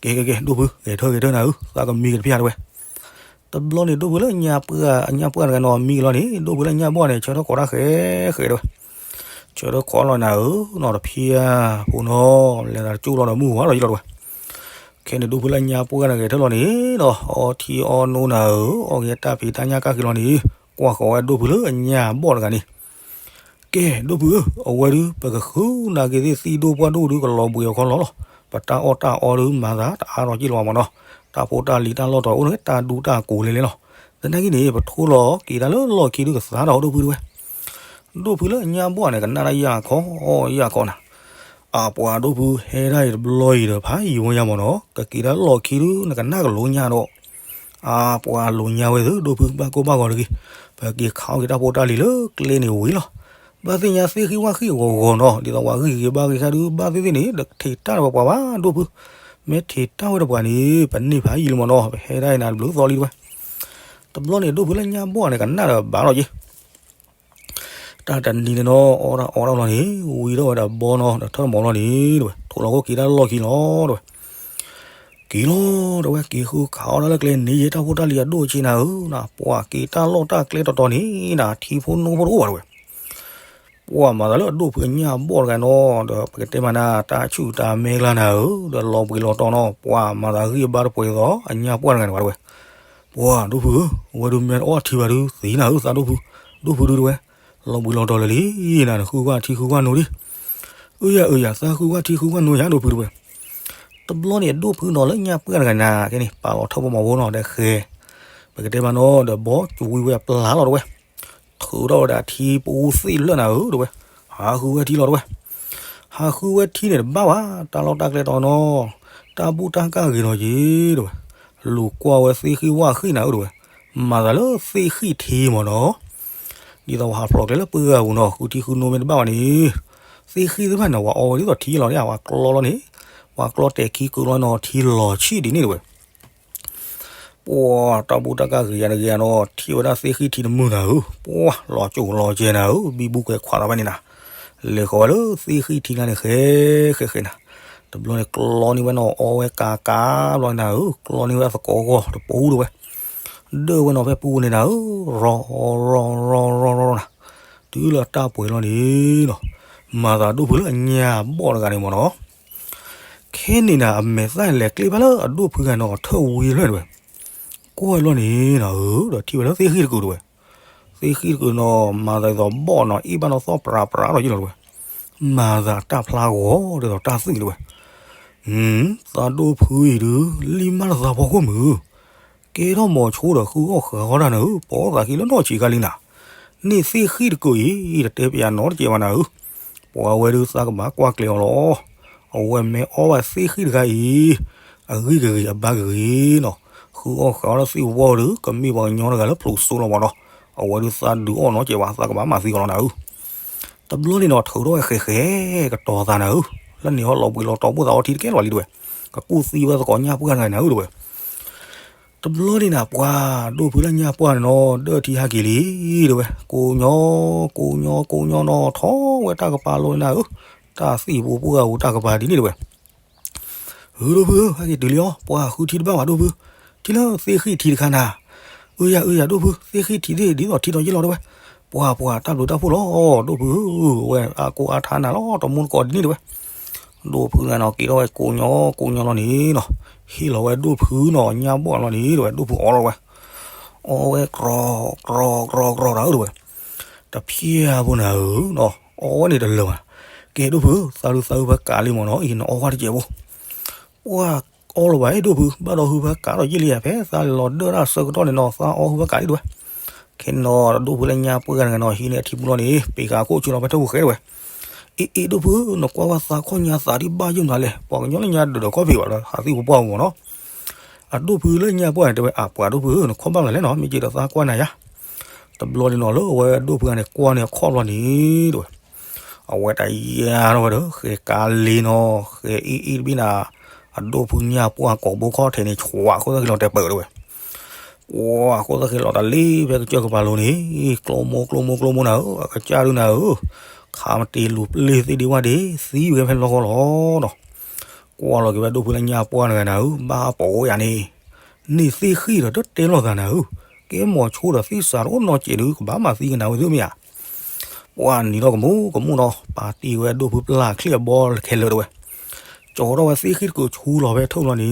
ကဲကဲကဲ ဒိၣ်ဖု ဂဲၤထၢၣ်ဂဲၤထၢၣ်နၤဧၢ, သးကမံက့ၤတဖၣ်တဲဝဲ. တဘျီန့ၣ် ဒိၣ်ဖုလၢညၣ်ပှၢ် အညၣ်ပှၢ်တဂၤနီၤ မံက့ၤလီၤန့ၣ် ဒိၣ်ဖုလၢညၣ်ဘီၣ်န့ၣ် ဆၢထၢၣ်ခိးတၢ်ဃဲဃဲတဲဝဲ. ဆၢထၢၣ်ခိးလီၤနၤဧၢနီၤ တဖၣ်ဖိနီၤ, လဲၤသးတကၠိၣ်လီၤဒီးမုၢ်ဝါလီၤယံလီၤတဲဝဲ. ခဲန့ၣ် ဒိၣ်ဖုလၢညၣ်ပှၢ်တဂၤဂဲၤထၢၣ်လီၤန့ၣ်နီၤ အီထံအီနိနၤဧၢ, အီၣ်က့ၤတၢ်ဖံးတၢ်ညၣ်ကၢ်က့ၤလီၤန့ၣ်, ကွၢ်ဃီၤဝဲဒိၣ်ဖုလၢအညၣ်ဘီၣ်တဂၤန့ၣ် ကဲ ဒိၣ်ဖုဧၢ, အဝဲဒုး ပကဃုနၤက့ၤသ့ၣ်သံဒိၣ်ပှၢ်ဒိၣ်ဒုး ကလီၤဘှံးအီၤခီလီၤလီၤ. ပတၢ်အီၣ်တၢ်အီဒုး မၤသးတအါထီၣ်က့ၢ်လီၤမးနီၤ. တၢ်ဖိတၢ်လံၤတၢ်လီၢ်တအိၣ်န့ၣ် တၢ်ဒူတၢ်ကိးလဲၤလဲၤလီၤ. သနာ်က့န့ၣ် ပထိလီၤက့ၤတၢ်လၢလီၢ်ခံဒုးကသါထီၣ်ဒိၣ်ဖုတဲဝဲ. ဒိၣ်ဖုလၢညၣ်ဘီၣ်န့ၣ် ကနၣ်တၢ်ယၢ်ခီယၢ်ခီနၤ အပှၤဒိၣ်ဖုဟဲဒၣ်အံၤတဘျီအံၤဒီး ဖးယံာ်ဝဲညါမးနီၤ, ကက့ၤတၢ်လၢလီၢ်ခံဒုး နကနၣ်ကလိညါဒီး, အပှၤလိညါဝဲသ့ၣ် ဒိၣ်ဖုဘၣ်ကိၢ်ဘၣ်ဂီၤတဂ့ၤ, ပက့ၤခးအီၣ်က့ၤတၢ်ဖိတၢ်လံၤလၢကျဲန့ၣ်ဝံၤလီၤ. ဘၣ်သ့ၣ်ညါသ့ၣ်ဃံၣ်ဝၣ်ဃံၣ်အဂီၤဂီၤနီၤ, ဒ်သိးပှၤဂံၢ်ဂ့ၤဘါဂ့ၤခါဒုး ဘၣ်သ့ၣ်သ့ၣ်န့ၣ် တထံးတၢ်ဝဲပှၤဘၣ်ဒိၣ်ဖု, မ့ၢ်ထံးတၢ်ဝဲဒီးပှၤန့ၣ် ပန့ၢ်ဖးယံာ်လံမးနီၤ, ပဟဲဒၣ်အံၤနၤတဘျုးသီလံတဲဝဲ. တဘျီန့ၣ် ဒိၣ်ဖုလၢညၣ်ဘီၣ်န့ၣ် ကနၣ်ဒီးဘၣ်လီၤက့ၤ တၢ်တနံၤန့ၣ်နီၤ အီၣ်တၢ်အီတၢ်လီၤန့ၣ် ဝံၤထီၣ်ဝဲဒၣ်ဘီနီၤ ဒီးထၢၣ်မီၤလီၤန့ၣ်တဲဝဲ, ထိးလီၤခိၣ်က့ၤတၢ်လၢလီၢ်ခံလီၤတဲဝဲ. က့ၤလီၤတဲဝဲ, က့ၤဃုခးအီၣ်တၢ်လၢကျဲန့ၣ် ယဲတၢ်ဖိတၢ်လံၤအဒိၣ်အဆံနၤဧၢ, နပှၤက့ၤတၢ်လီၢ်တၢ်ကျဲတီတီန့ၣ်နၤ ထံဖိနိဖိတအိၣ်ဘၣ်တဲဝဲ. ပှၤမၤသးလၢအဒိၣ်ဖုအညၣ်ဘီၣ်တဂၤနီၤ, ဒီးပကတဲမးနၤ တၢ်ဆူၣ်တၢ်မဲကျါနၤဧၢ, ဒီးလီၤဘှံးလီၤတီၤနီၤ, ပှၤမၤသးဂံၢ်ဘါတပှဲၤသိး အညၣ်ပှၢ်တဂၤန့ၣ်ဘၣ်တဲဝဲ. ပှၤဒိၣ်ဖုဧၢ, အဝဲဒုးမ့ၢ်တအီၣ်ထံဘၣ်ဒုးသံနၤဧၢ သးဒိၣ်ဖု, ဒိၣ်ဖုဒုးတဲဝဲ, လီၤဘှံးလီၤတီၤလၢာ်လံ, နနဃုကွၢ်ထံဃုကွၢ်နိဒံး, အၢယၤအၢယၤ သးဃုကွၢ်ထံဃုကွၢ်နိယၤဒိၣ်ဖုတဲဝဲ. တဘျီန့ၣ် အဒိၣ်ဖုနီၤလၢညၣ်ပှၢ်တဂၤနၤ ခဲန့ၣ် ပာ်လီၤထၢၣ်ဖိမီၤဖိနီၤ ဒီးဃဲၤ, ပကတဲမးနီၤ ဒီးဘီကဝံၤဝဲအပျၢ်လီၤတဲဝဲ. ထုးထီၣ်ဝဲဒၣ်ထံပူၤသ့ၣ်လၢာ်နၤဧၢတဲဝဲ, ဟးဃုဝဲထံလီၤတဲဝဲ. ဟးဃုဝဲထံန့ၣ်တဘၣ်ဘၣ် တၢ်လီၢ်တၢ်ကျဲတီၤနီၤ, တၢ်ဘူၣ်တၢ်ကၢ်ဂ့ၤနီၤက့ၤတဲဝဲ. လူၤကွၢ်ဝဲသ့ၣ်ဃံၣ်ဝၣ်ဃံၣ်နၤဧၢတဲဝဲ, မၤသးလၢသ့ၣ်ဃံၣ်ထံမးနီၤ. ဒ်သိးပှၤဟးဖျိးကျဲလၢပှၢ်ဂၤပူၤနီၤ ဃုထံဃုနိမ့ၢ်တဘၣ်ဘၣ်န့ၣ်, သ့ၣ်ဃံၣ်သ့ၣ်တဖၣ်န့ၣ် ပှၤအီဝဲဒ်သိးထံလီၤန့ၣ် ပှၤကျီလီၤန့ၣ်, ပှၤကျီတဲာ်ခံကုာ်လီၤနီၤ ထံလီၤဆံၣ်ဒ်န့ၣ်တဲဝဲ. ပှၤတၢ်ဘူၣ်တၢ်ကၢ်ဂ့ၤယၤတဂ့ၤယၤနီၤ ထံၣ်ဝဲဒၣ်သ့ၣ်ဃံၣ်ထံတမုာ်နၤဧၢ, ပှၤလီၤကၠိလီၤကဲနၤဧၢ, ဘံဘူကွဲးခွးသးဖဲန့ၣ်နၤ, လဲၤဃီၤဝဲလၢသ့ၣ်ဃံၣ်ထံကျါန့ၣ် ဃဲဃဲဃဲနၤ, တဘျီန့ၣ်ကျီန့ၢ်ဝဲနီၤ အီဝဲကၤကၤဘျီနၤဧၢ, ကျီန့ၢ်ဝဲအသကိးဂီၢ်တပူၤတဲဝဲ, ဒၢဝဲနီၤဖဲပူၤန့ၣ်နၤဧၢ, ရီၤရီၤရီၤရီၤရီၤနၤ, တုၤလၢတၢ်ပှဲၤလီၤန့ၣ်နီၤ, မၤသးဒိၣ်ဖုလၢအညၣ်ဘီၣ်တဂၤန့ၣ်မးနီၤ ခဲန့ၣ်နၤ အမဲာ်သၣ်လဲၤကျ့ဘၣ်လၢအဒိၣ်ဖုဂၤနီၤ ထၢၣ်ဝံၤဖျၢၣ်တဲဝဲ, ကွၢ်လီၤန့ၣ်နၤဧၢ, ဒီးထံၣ်ဝဲလၢသ့ၣ်ဃံၣ်တကုာ်တဲဝဲ, သ့ၣ်ဃံၣ်တကုာ်နီၤ မၤသးဒ်သိးဘီၣ်နီၤ အ့ၣ်ဘၣ်နီၤသီၣ်ပြးပြးထီၣ်ယံလီၤတဲဝဲ, မၤသးတၢ်ဖျါဂီၤဒ်သိးတၢ်သွံၣ်တဲဝဲ, သးဒိၣ်ဖုအံၤဒုး လံၣ်မၢ်လၢသးဖီခိၣ်မုၢ် ကဲထီၣ်မီၤဆိဒီးဃုအီၣ်ဃာ်အီၣ်တၢ်နၤဧၢ, ပိာ်သးခံလၢနီၢ်ဆံးခါလံနၤ, န့ၣ်သ့ၣ်ဃံၣ်တကုာ်အံၤ တတဲပယၤနီတစဲးဘၣ်နၤဧၢ, ပှၤဝဲဒုးသးကဘၣ်ကွၢ်ကျဲၤအီၤလီၤ, အဝဲမ့ၢ်အီၣ်ဘၣ်သ့ၣ်ဃံၣ်တဂၤအံၤ အဂံၢ်ကဂ့ၤအဘါကဂ့ၤနီၤ, ဃုအီၣ်ဃာ်အီၣ်လၢသ့ၣ်ဝီဒီး ကမ့ၢ်ပှၤကညီတဂၤလၢဖျိးစိလီၤမးနီၤ, အဝဲဒုးသးဒုးအီၣ်နီတစဲးဘၣ် သးကဘၣ်မၤသံအီၤလီၤနၤဧၢ တဘျီန့ၣ်နီၤ ထုးထီၣ်ဝဲဃဲးဃဲး ကတီၤသးနၤဧၢ, လၢန့ၣ်ဟီလီၤဘှံးလီၤတီၤဘိၣ်သးအီထံတကဲလၢၤဘၣ်လံတဲဝဲ, ကကူၣ်သံဝဲသကိးညၣ်ပှၢ်တဂၤန့ၣ်နၤဧၢတဲဝဲ, တဘျီန့ၣ်နၤ ပှၤဒိၣ်ဖုလၢညၣ်ပှၢ်န့ၣ်နီၤ ဒၢထံဟဲက့ၤလံတဲဝဲ, ကိးညီ ကိးညီ ကိးညီနီၤ ထီၣ်ဝဲတၢ်ကပၤလီၤနၤဧၢ, တၢ်သံၣ်ဖိပှၢ်ဂၤဧိၤတၢ်ကပၤဒ်န့ၣ်တဲဝဲ ဧၢ ဒိၣ်ဖုဧၢ ဟဲက့ၤတုၤလံအီၤ ပှၤဃုထံတဘၣ်ဘၣ်ဒိၣ်ဖု, ထံၣ်လၢသ့ၣ်ဃံၣ်ထံတခါနၤ, အၢယၤ အၢယၤ ဒိၣ်ဖု သ့ၣ်ဃံၣ်ထံသ့ၣ်ဒ်သိးထံထီၣ်ယ့ၢ်လီၤတဲဝဲ, ပှၤ ပှၤ တၢ်ဘျုးတၢ်ဖှိၣ်လီၤ ဒိၣ်ဖုဧၢ, အဝဲအါကိးအါထါနၤလီၤ တမူတကိးဒ်န့ၣ်တဲဝဲ, ဒိၣ်ဖုန့ၣ်နီၤ က့ၤထီၣ်ဝဲကိးညီကိးညီလီၤန့ၣ်နီၤ, ဟ့ၣ်လီၤဝဲဒိၣ်ဖုနီၤ ညၣ်ဘီၣ်လီၤန့ၣ်တဲဝဲ ဒိၣ်ဖုအီလီၤဝဲ, အီဝဲကြီကြီကြီကြီတၢ်ဧၢတဲဝဲ, တဖျၢၣ်ဖိနၤဧၢနီၤ အီဝဲန့ၣ်တလၢာ်ဘၣ်, ကဲဒိၣ်ဖု သးဒုးသးဟုဖၢကးလံမ့ၢ်နီၤ အံၤနအီဝဲတကဲးဖိ, ပှၤအီလီၤဘၣ် ဒိၣ်ဖု ဘၣ်ဒီးဟုဖၢကးဒီးယ့ၢ်လံယၤ ဖဲသးလီၤဒၢတၢ်ဆၢကတီၢ်န့ၣ်နီၤ သးအီဟုဖၢကးလံတဲဝဲ, ခဲနီၤ ဒိၣ်ဖုလၢညါပှၢ်ဂၤတဂၤနီၤ ဟံးန့ၢ်အထံပူၤလီၤန့ၣ် ပ့ၤဃာ်ခိၣ်ဆူလီၤဖဲထၢၣ်ပူၤဃဲတဲဝဲ, အ့ အ့ ဒိၣ်ဖု နကွၢ်ဝဲသးခီၣ်ညါသးဒ်ဘၣ်ယိၣ်မနုၤလဲၣ် ပှၤကညီလၢညါဒၢးဒီးခီၣ်ဖံးဘၣ်ဒီး ဟးသံပှၢ်ပှၢ်မ့ၢ်နီၤ အဒိၣ်ဖုလၢညါပှၢ်န့ၣ်တဲဝဲ အပှၤဒိၣ်ဖုဧၢ နခီၣ်ဘၣ်မနုၤလဲၣ်နီၤ မ့ၢ်က့ၤဒီးသးကွၢ်နၤယၤ, တဘျီန့ၣ်နီၤ လၢအဝဲဒိၣ်ဖုဂၤန့ၣ် ကွၢ်န့ၢ်အခီၣ်ဘျီန့ၣ် တဲဝဲ, အဝဲတၢ်ယါထီၣ်ဝဲဒီး ဃဲၤကါလ့နီၤ ဃဲၤအ့ၣ်အ့ၣ်တဘ့ၣ်နၤ, အဒိၣ်ဖုညၣ်ပှၢ်ကိာ်ဘိခီၣ်ထံးန့ၣ် ဆှးဃိသၣ်ဃ့လီၤတဲာ်ပၢၢ်တဲဝဲ, ပှၤဃိသၣ်ဃ့လီၤတၢ်လံဖဲကစၢၢ်ကပၤလိၤန့ၣ်, ကျိမိၢ်ကျိမိၢ်ကျိမိၢ်နၤဧၢ, အကစၢ်ဒုနၤဧၢ, ခးမတ့လူၤပျ့ၢ်သ့ၣ်ဒ့ဝၣ်ဒ့ သံဝဲဖဲလီၢ်ဃီလီၤနီၤ. ကွၢ်လီၤက့ၤဝဲဒိၣ်ဖုလၢညၣ်ပှၢ်တဂၤနၤဧၢ, ဘၣ်ပိာ်ယၤန့ၣ်, န့ၢ်သ့ၣ်ဃံၣ်ဒီးတတဲလိာ်သးနၤဧၢ, ကဲမိၤဆိဒီးသ့ၣ်စးတအိၣ်နီတစဲးဒု ကဘၣ်မၤသံကနၤဝဲသ့ၣ်မ့ၢ်ဧါ. ပှၤနံၤထီၣ်ကမူကမူနီၤ, ပာ်တ့ၢ်ဝဲဒိၣ်ဖုပျၢ်ချံၣ်အဘီခဲလၢာ်တဲဝဲ, ကၠီထီၣ်ဝဲသ့ၣ်ဃံၣ်တကုးဆူလီၤဖဲထိၣ်လီၤန့ၣ်န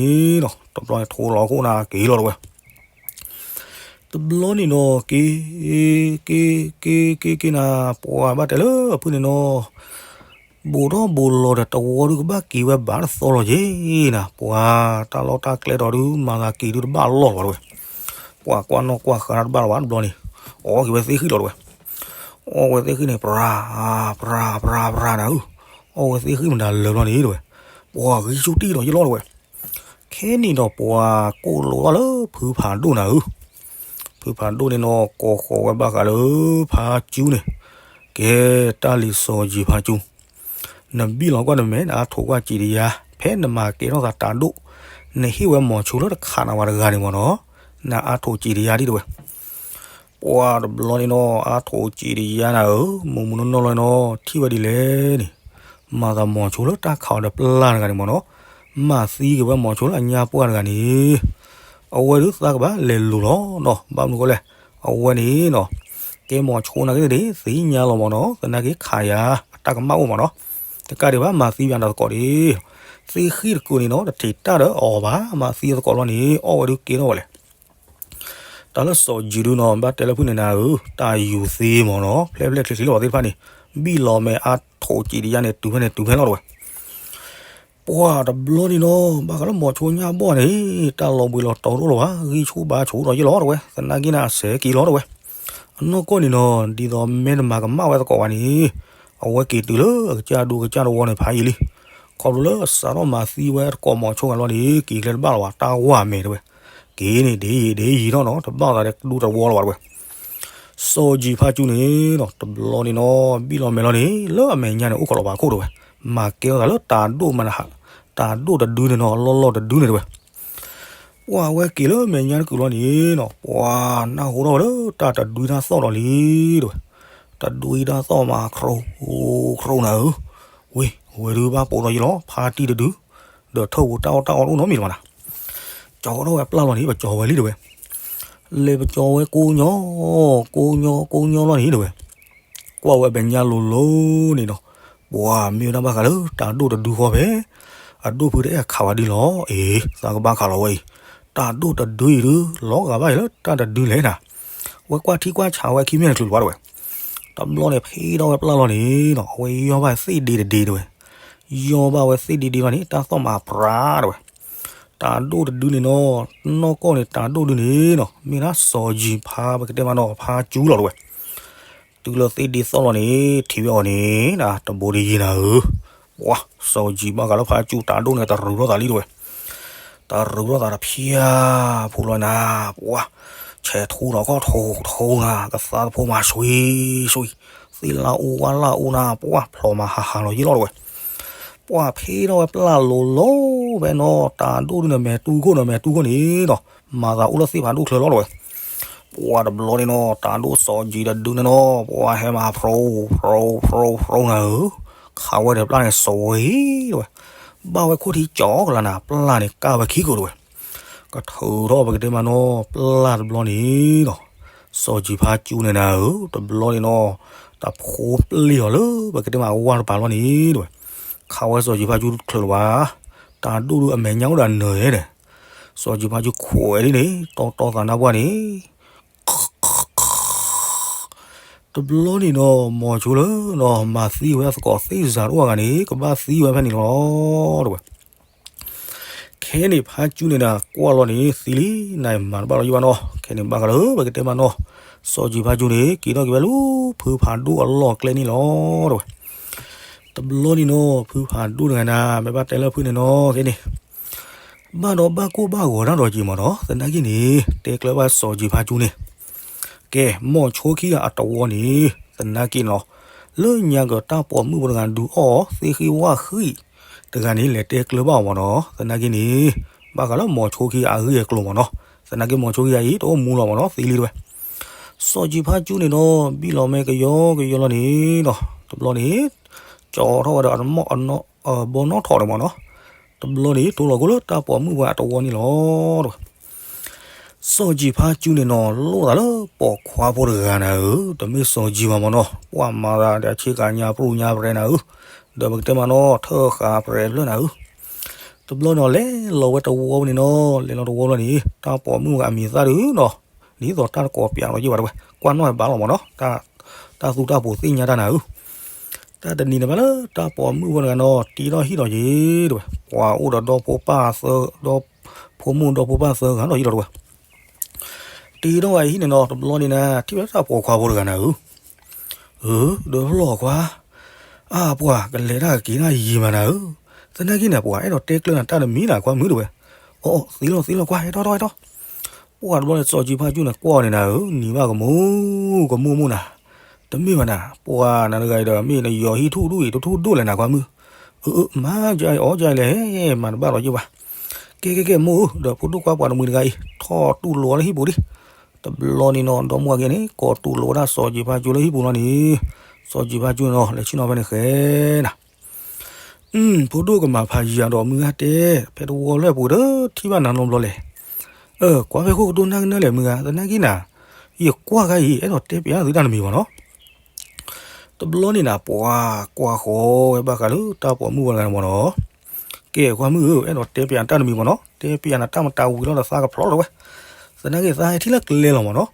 ီၤ, တဘျီန့ၣ်ထိလီၤခိၣ်နၤက့ၤလီၤတဲဝဲ. တဘျီန့ၣ်နီၤ က့ၤ က့ၤ က့ၤ က့ၤ က့ၤနၤ, ပှၤဘၣ်တဲလၢဖုန့ၣ်နီၤ, ဘူးထီၣ်ဘူးလီၤဒီးတဝီဒုကဘၣ်က့ၤဝဲဘၣ်တသီလီၤက့ၤနၤ, ပှၤတၢ်လီၢ်တၢ်ကျဲဒီးဒု မၤသးက့ၤဒုတဘၣ်လီၢ်လီၤတဲဝဲ. ပှၤကွၢ်နီၣ်ကွၢ်ဃာ်တဘၣ်လီၤဘၣ်တဘျီန့ၣ်, အီၣ်က့ၤဝဲသ့ၣ်ဃံၣ်လီၤတဲဝဲ. အီၣ်ဝဲသ့ၣ်ဃံၣ်န့ၣ် ပြၤ ပြၤ ပြၤ ပြၤနၤဧၢ, အီၣ်ဝဲသ့ၣ်ဃံၣ်မတၤလၢာ်ဘျီန့ၣ်တဲဝဲ, ပှၤဂံၢ်ဆူၣ်တံၢ်လီၤယလီၤတဲဝဲ. ခဲန့ၣ်ဒီးပှၤကိးလိာ်ထီၣ်လၢဖုဖးဒိၣ်နၤဧၢ, ဖုဖးဒိၣ်န့ၣ်နီၤ ကိးဃီၤဝဲဘၣ်ဃးလၢဖးကၠူန့ၣ်, ကဲတၢ်လံၤစီၤယံၤဖးကၠူ, နဘံၣ်လီၤကွၢ်နမဲာ် နအါထိးကွၢ်စံးတယါ, ဖဲနမၤကဲထီၣ်သးတၢ်ဒိၣ်, နဟ့ၣ်ဝဲမိၤဆိလၢတခးနၤဝဲတဂၤန့ၣ်မ့ၢ်နီၤ, နအါထိးစံးတယါဒံးတဲဝဲ. ပှၤတဘျီန့ၣ်နီၤ အါထိးစံးတယါနၤဧၢ, မုၢ်မုၢ်နီၢ်နီၢ်လီၤနီၤ ထံၣ်ဝဲဒ်လဲၣ်န့ၣ်, မၤသးမိၤဆိလၢတၢ်ခးအီၤဒီးပျၢ်တဂၤန့ၣ်မ့ၢ်နီၤ, မၤသံက့ၤဝဲမိၤဆိလၢအညၣ်ပှၢ်တဂၤန့ၣ်, အဝဲဒုးသးကဘၣ်လဲၤလူၤလီၤနီၤ, ဘၣ်မနုၤဃိလဲၣ်, အဝဲန့ၣ်နီၤ, ကဲမိၤဆိနာ်က့သ့ၣ် သ့ၣ်ညါလီၤမ့ၢ်နီၤ, သနာ်က့ခးယၤ အတၢ်ကမၣ်အိၣ်မ့ၢ်နီၤ, တကးဒံးဘၣ်မၤသံဘၣ်နၤသကိးဒံး, သ့ၣ်ဃံၣ်တကုးန့ၣ်နီၤ တထံးတၢ်ဒီးအီၤဘၣ်, မၤသံသကိးလီၤန့ၣ် အီၣ်ဝဲဒုးကဲထီၣ်ဝဲလဲၣ် တၢ်လၢစီၤယံၤဒုနီၤ ဘၣ်တဲလၢဖုန့ၣ်နၤဧၢ, တၢ်ယူၤသ့မ့ၢ်နီၤ ဖျဲၣ်ဖျဲၣ်ချ့ချ့လီၤသ့ၣ်တဖၣ်န့ၣ်, ဘံၣ်လီၤမဲာ်အါထိးစံးတယါန့ၣ် တုၤဖဲန့ၣ်တုၤဖဲလီၤတဲဝဲ. ပှၤတဘျီန့ၣ်နီၤ ဘၣ်ဃးလၢမိၤဆိညၣ်ဘီၣ်န့ၣ်, တၢ်လီၤဘှံးလီၤတီၤတအိၣ်လၢၤဘၣ်, ဂံၢ်ဆူၣ်ဘါဆူၣ်ဒီးယလီၤတဲဝဲ, သနာ်က့နၤအစဲးက့ၤလီၤတဲဝဲ. အနီၢ်ကီၢ်န့ၣ်နီၤ ဒ်သိးမ့ၢ်တမၤကမၣ်ဝဲသကိးဘၣ်န့ၣ်, အဝဲက့ၤတုၤလၢအကစၢ်ဒူကစၢ်တဝီန့ၣ်ဖးယံာ်လံ. ခီဖျိလၢအစးထီၣ်မၤသံဝဲသကိးမိၤဆိဂၤလီၤန့ၣ် က့ၤကျဲတဘၣ်လီၤဘၣ် တၢ်ဝၢ်မဲာ်တဲဝဲ. က့ၤန့ၣ်ဒ်ယံာ်ဒ်ယံာ်ထီၣ်နီၤ တဘၣ်သးဒီးဒူတဝီလီၤဘၣ်တဲဝဲ. စီၤယံၤဖါကၠူန့ၣ်နီၤ တဘျီန့ၣ်နီၤ ဘံၣ်လီၤမဲာ်လီၤန့ၣ် လၢအမဲာ်ညါန့ၣ် အိၣ်ခိးလီၤပာ်ခိၣ်တဲဝဲ. မၤကဲထီၣ်သးလၢတၢ်ဒိၣ်မနုၤဟး တၢ်ဒိၣ်တဒုန့ၣ်နီၤ အလီၢ်လီၢ်တဒုန့ၣ်တဲဝဲ. ပှၤဝဲက့ၤလၢမဲာ်ညါတကုာ်လီၤန့ၣ်နီၤ ပှၤနၢ်ဟူထီၣ်ဝဲလၢတၢ်တဒုတၢ်သီၣ်ဒီးလံတဲဝဲ. တဒုအံၤတၢ်သီၣ်မး ခရိခရိနၤဧၢ, ဝံၤ အဝဲဒုးဘၣ်ပိာ်ထီၣ်ယလီၤ ဖါတံၢ်တဒု, ဒီးထၢၣ်ပူၤတၢ်အီၣ်တၢ်အီတအိၣ်နီတမံၤလၢၤဘၣ်နၤ. ကၠီထီၣ်ဝဲပျၢ်လီၤန့ၣ် ပကၠီဝဲလံတဲဝဲ. လဲၤပကၠီဝဲကိးညီ, ကိးညီကိးညီလီၤန့ၣ်တဲဝဲ. ကွၢ်ဝဲမဲာ်ညါလိၤလိၤန့ၣ်နီၤ, ပှၤမ့ၢ်ဝဲဒၣ်ဘၣ်ဃးလၢတၢ်ဒိၣ်တဒုဃီဖဲ အဒိၣ်ဖုတအဲၣ်ခးဝဲဒ်လီၤ. အ့ သးကဘၣ်ခးလီၤဝဲအံၤ, တၢ်ဒိၣ်တဒုအံၤဒုး လီၤဂာ်ဘၣ်အံၤလၢတၢ်တဒုလဲၣ်နၤ. ဝဲကွၢ်ထံကွၢ်ဆးဝဲခံမ့ၢ်တချုးလၢၤဘၣ်တဲဝဲ. တဘျီန့ၣ် ဖံးထီၣ်ဝဲပျၢ်လီၤန့ၣ်နီၤ အဝဲယီၢ်ဘၣ်သ့ၣ်ဒ့တဒ့တဲဝဲ. ယီၢ်ဘၣ်ဝဲသ့ၣ်ဒ့ဒ့လီၤန့ၣ် တၢ်သီၣ်မးပြၤတဲဝဲ. တၢ်ဒိၣ်တဒုန့ၣ်နီၤ, နီၢ်ကီၢ်န့ၣ် တၢ်ဒိၣ်ဒုန့ၣ်နီၤ မ့ၢ်ဒၣ်စီၤယံၤဖါ ပကတဲမးနီၤ ဖါကၠူလီၤတဲဝဲ. တုၤလၢသ့ၣ်ဒ့သီၣ်လီၤန့ၣ် ထံၣ်ဝဲအီၤန့ၣ် တဘိဒ်ယံာ်နၤဧၢ. ပှၤ စီၤယံၤဘၣ်ဃးလၢဖါကၠူတၢ်ဒိၣ်န့ၣ် တရူးထီၣ်သးလံတဲဝဲ. တရူးထီၣ်သးတဖၠၣ်ဖိလီၤနၤ, ပှၤ ဆဲးထူဒီးကီၢ်ထူကထူနၤ, ကသါသဖိမၤဆွံဆွံ, သ့ၣ်လၢအူဝါလၢအူနၤ, ပှၤဖျိးမၤဟးဟးလီၤယံာ်လီၤတဲဝဲ. ပှၤဖံးထီၣ်ဝဲပျၢ်လိၤလိၤဖဲနီၤ တၢ်ဒိၣ်ဒုန့ၣ် မဲာ်တူခိၣ်န့ၣ် မဲာ်တူခိၣ်န့ၣ်နီၤ မၤသးအိၣ်လၢသ့ၣ်ဖးဒိၣ်ချၢလီၤတဲဝဲ. ပှၤတဘျီန့ၣ်နီၤ တၢ်ဒိၣ်စီၤယံၤတဒုန့ၣ်နီၤ ပှၤဟဲမၤဖျိဖျိဖျိဖျိနၤဧၢ, ခးဝဲဒီးပျၢ်န့ၣ်စီၤဝဲတဲဝဲ. ဘၣ်ဝဲခိၣ်ထံကၠီကလၤနၤ ပျၢ်န့ၣ်ကၢ်ဝဲခံကိာ်တဲဝဲ. ကထုးထီၣ်ပကတဲမးနီၤ ပျၢ်တဘျီန့ၣ်နီၤ စီၤယံၤဖါကၠူန့ၣ်နၤဧၢ, တဘျီန့ၣ်နီၤ တၢ်ဖိပျ့ၢ်အီၤလၢပကတဲမးဝါတပၤလီၤန့ၣ်တဲဝဲ. ခးဝဲစီၤယံၤဖါကၠူတချုးလၢၤဘၣ်, တၢ်ဒိၣ်ဒုအမဲာ်ညါအိၣ်ဒီးနၢၤဧဲဒီး စီၤယံၤဖါကၠူခွဲးဒ်န့ၣ် တီတီသးနါပှၢ်န့ၣ် တဘျီန့ၣ်နီၤ မိၤဆိလၢနီၤ မၤသံဝဲသကိးသ့ၣ်စၤတအိၣ်အဂၤန့ၣ် ကဘၣ်သံဝဲဖဲန့ၣ်လီၤတဲဝဲ. ခဲန့ၣ်ဖါကၠူန့ၣ်ဒၣ်ကွၢ်လီၤန့ၣ် သံလံ နမၤတဘၣ်လီၤယံဘၣ်နီၤ. ခဲန့ၣ်ဘၣ်ဃးလၢပကတဲမးနီၤ စီၤယံၤဖါကၠူန့ၣ် က့ၤထီၣ်က့ၤဝဲလၢ ဖုဖးဒိၣ်အလီၢ်ကျဲန့ၣ်လီၤတဲဝဲ. တဘျီန့ၣ်နီၤ ဖုဖးဒိၣ်တဂၤန့ၣ် မ့ၢ်ဘၣ်တဲလၢဖုန့ၣ်နီၤ ခဲန့ၣ် ဘၣ်ဒီးဘၣ်ကိၢ်ဘၣ်ဂီၤတၢ်ဒီးက့ၤမးနီၤ သနာ်က့န့ၣ် တဲကျၢၤဘၣ်စီၤယံၤဖါကၠူန့ၣ် ကဲ မိၤဆိခံဂၤအတဝီန့ၣ် သနာ်က့န့ၣ်လီၤ လၢညါကတၢၢ်ပိာ်မုၣ်ဖိတဂၤဒုးအီၣ်သ့ၣ်ဃံၣ်ဝၣ်ဃံၣ် တဂၤန့ၣ် လဲၤတဲကျၢၤဘၣ်အီၤမ့ၢ်နီၤ. သနာ်က့န့ၣ် ဘၣ်ဃးလၢမိၤဆိခံဂၤအဂ့ၢ်အကျိၤမ့ၢ်နီၤ. သနာ်က့မိၤဆိခံဂၤအံၤ တအိၣ်မူလီၤမ့ၢ်နီၤ, သံလံတဝဲ. စီၤကံၤဖါကၠူန့ၣ်နီၤ ဘံၣ်လီၤမဲာ်ကယီကယီလီၤန့ၣ်နီၤ, တဘျီန့ၣ် ကၠီထီၣ်ဝဲဒီးအတမီၢ်အနီၢ် ဘီနီၣ်ထိးန့ၣ်မ့ၢ်နီၤ. တဘျီန့ၣ် တိၢ်လီၤကိၣ်လၢတၢ်ပိာ်မုၣ်ဝဲအတဝီန့ၣ်လီၤတဝဲ. စီၤကံၤဖါကၠူန့ၣ်နီၤ လိၣ်သးလၢပိာ်ခွါဖိတဂၤနၤဧၢ, တမ့ၢ်စီၤကံၤဘၣ်မ့ၢ်နီၤ, ပှၤမၤသးဒီးဆ့ကၤညါပြူညါပြဲနၤဧၢ, ဒီးပကတဲမ့ၢ်နီၤ ထၢၣ်ဃာ်ပြဲဖျၢၣ်နၤဧၢ. တဘျီနီၤ လဲၤလီၤဝဲတဝီန့ၣ်နီၤ, လဲၤလီၤတဝီလီၤန့ၣ် တၢ်ပိာ်မုၣ်ဝဲအမံၤသၣ်ဒုနီၤ, ဒ်သိးတၢ်တကိးပၠးလီၤယ့ၢ်ဘၣ်တဝဲ, ကွၢ်နီၣ်ဘၣ်လီၤမ့ၢ်နီၤ, တၢ်သူတၢ်ပိာ်သ့ၣ်ညါတၢ်နၤဧၢ. တၢ်တနံၤန့ၣ်ဘၣ်လၢတၢ်ပိာ်မုၣ်ဖိတဂၤနီၤ တ့ထီၣ်ဟံၣ်လီၤယ့ၢ်တဝဲ, ပှၤအိၣ်ဒီးဒီဖိပၢ်သၢ ဒီဖိမိၢ်ဒီဖိပၢ်သၢဂၤနီၤယ့ၢ်လီၤတဝဲ. တ့ထီၣ်ဝဲအဟံၣ်န့ၣ်နီၤ တဘျီန့ၣ်နၤ ထံၣ်ဝဲတၢ်ပိာ်ခွါဖိတဂၤနၤဧၢ. အၢ ဒီးလီၤခွါ, အါ ပှၤကလဲၤတၢ်က့ၤနၤယံာ်မးနၤဧၢ, သနာ်က့န့ၣ် ပှၤအဲၣ်ဒိးတဲကျၢၤနၤတၢ်တမံၤနၤ ခွါမုၣ်တဝဲ. အီ အီ သ့လီၤသ့လီၤ ကွၢ်ဟဲထီၣ်ထီၣ်ဟဲထီၣ်. ပှၤတဘျီန့ၣ် စီၤကံၤဖါကၠူန့ၣ် ကွၢ်အီၤန့ၣ်နၤဧၢ, နံၤဘၣ်ကမူ ကမူမူနၤ, တမ့ၢ်ဘၣ်နၤ, ပှၤနၤတဂၤအံၤဒီး မ့ၢ်နယီၤဟံၣ်ထူၣ်ဒူၣ်အံၤ တထူၣ်ဒိၣ်လဲၣ်နၤ ခွါမုၣ်. အၢ အၢ မၤကအီၣ်ကအီလဲၣ်, မၤတဘၣ်လီၤယ့ၢ်ဘၣ်. ကဲ ကဲ ကဲ မိၢ်ဧၢ, ဒီးဖိဒိၣ်ကွၢ်ပှၤတမှံၤတဂၤအံၤ ထီၣ်တူၢ်လိာ်ဝဲလၢဟံၣ်ပူၤဒံး. တဘျီန့ၣ်နီၤ ဒီမါဝၤကဲန့ၣ် ကိးတူၢ်လိာ်ဝဲဒၣ်စီၤကံၤဖါကၠူလၢဟံၣ်ပူၤလီၤန့ၣ်, စီၤကံၤဖါကၠူန့ၣ်နီၤ လဲၤဆ့ၣ်နီၤဖဲန့ၣ်ဃဲနၤ အၢ ဖိဒိၣ်ကမၤဖးယံၤဒီးမုၢ်ဂၤတဲ, ဖဲတဝီလၢပူၤဒီးထံၣ်ဘၣ်နၤနီတဘျီလဲၣ်. အၢ ကွၢ်ဖဲခိၣ်ကတိၢ်နၢ်ကနၢလဲၣ်မုၢ်ဂၤ, သနာ်က့နၤ, ယကွၢ်ဂၤအံၤ အဲၣ်ဒိးတဲပၠးသုတၢ်တမံၤမ့ၢ်နီၤ. တဘျီန့ၣ်နၤ ပှၤကွၢ်ဃီဝဲဘၣ်ဃးလၢတၢ်ပိာ်မုၣ်ဝဲတဂၤန့ၣ်မ့ၢ်နီၤ. ကဲ ခွါမုၣ်ဧၢ, အဲၣ်ဒိးတဲပၠးနၤတၢ်တမံၤမ့ၢ်နီၤ, တဲပၠးနၤတၢ်မတၤဝံၤလီၤဒီးသးကဖျိးလီၤတဝဲ. သနာ်က့သးဟဲထံၣ်လၢကျဲလီၤမ့ၢ်နီၤ.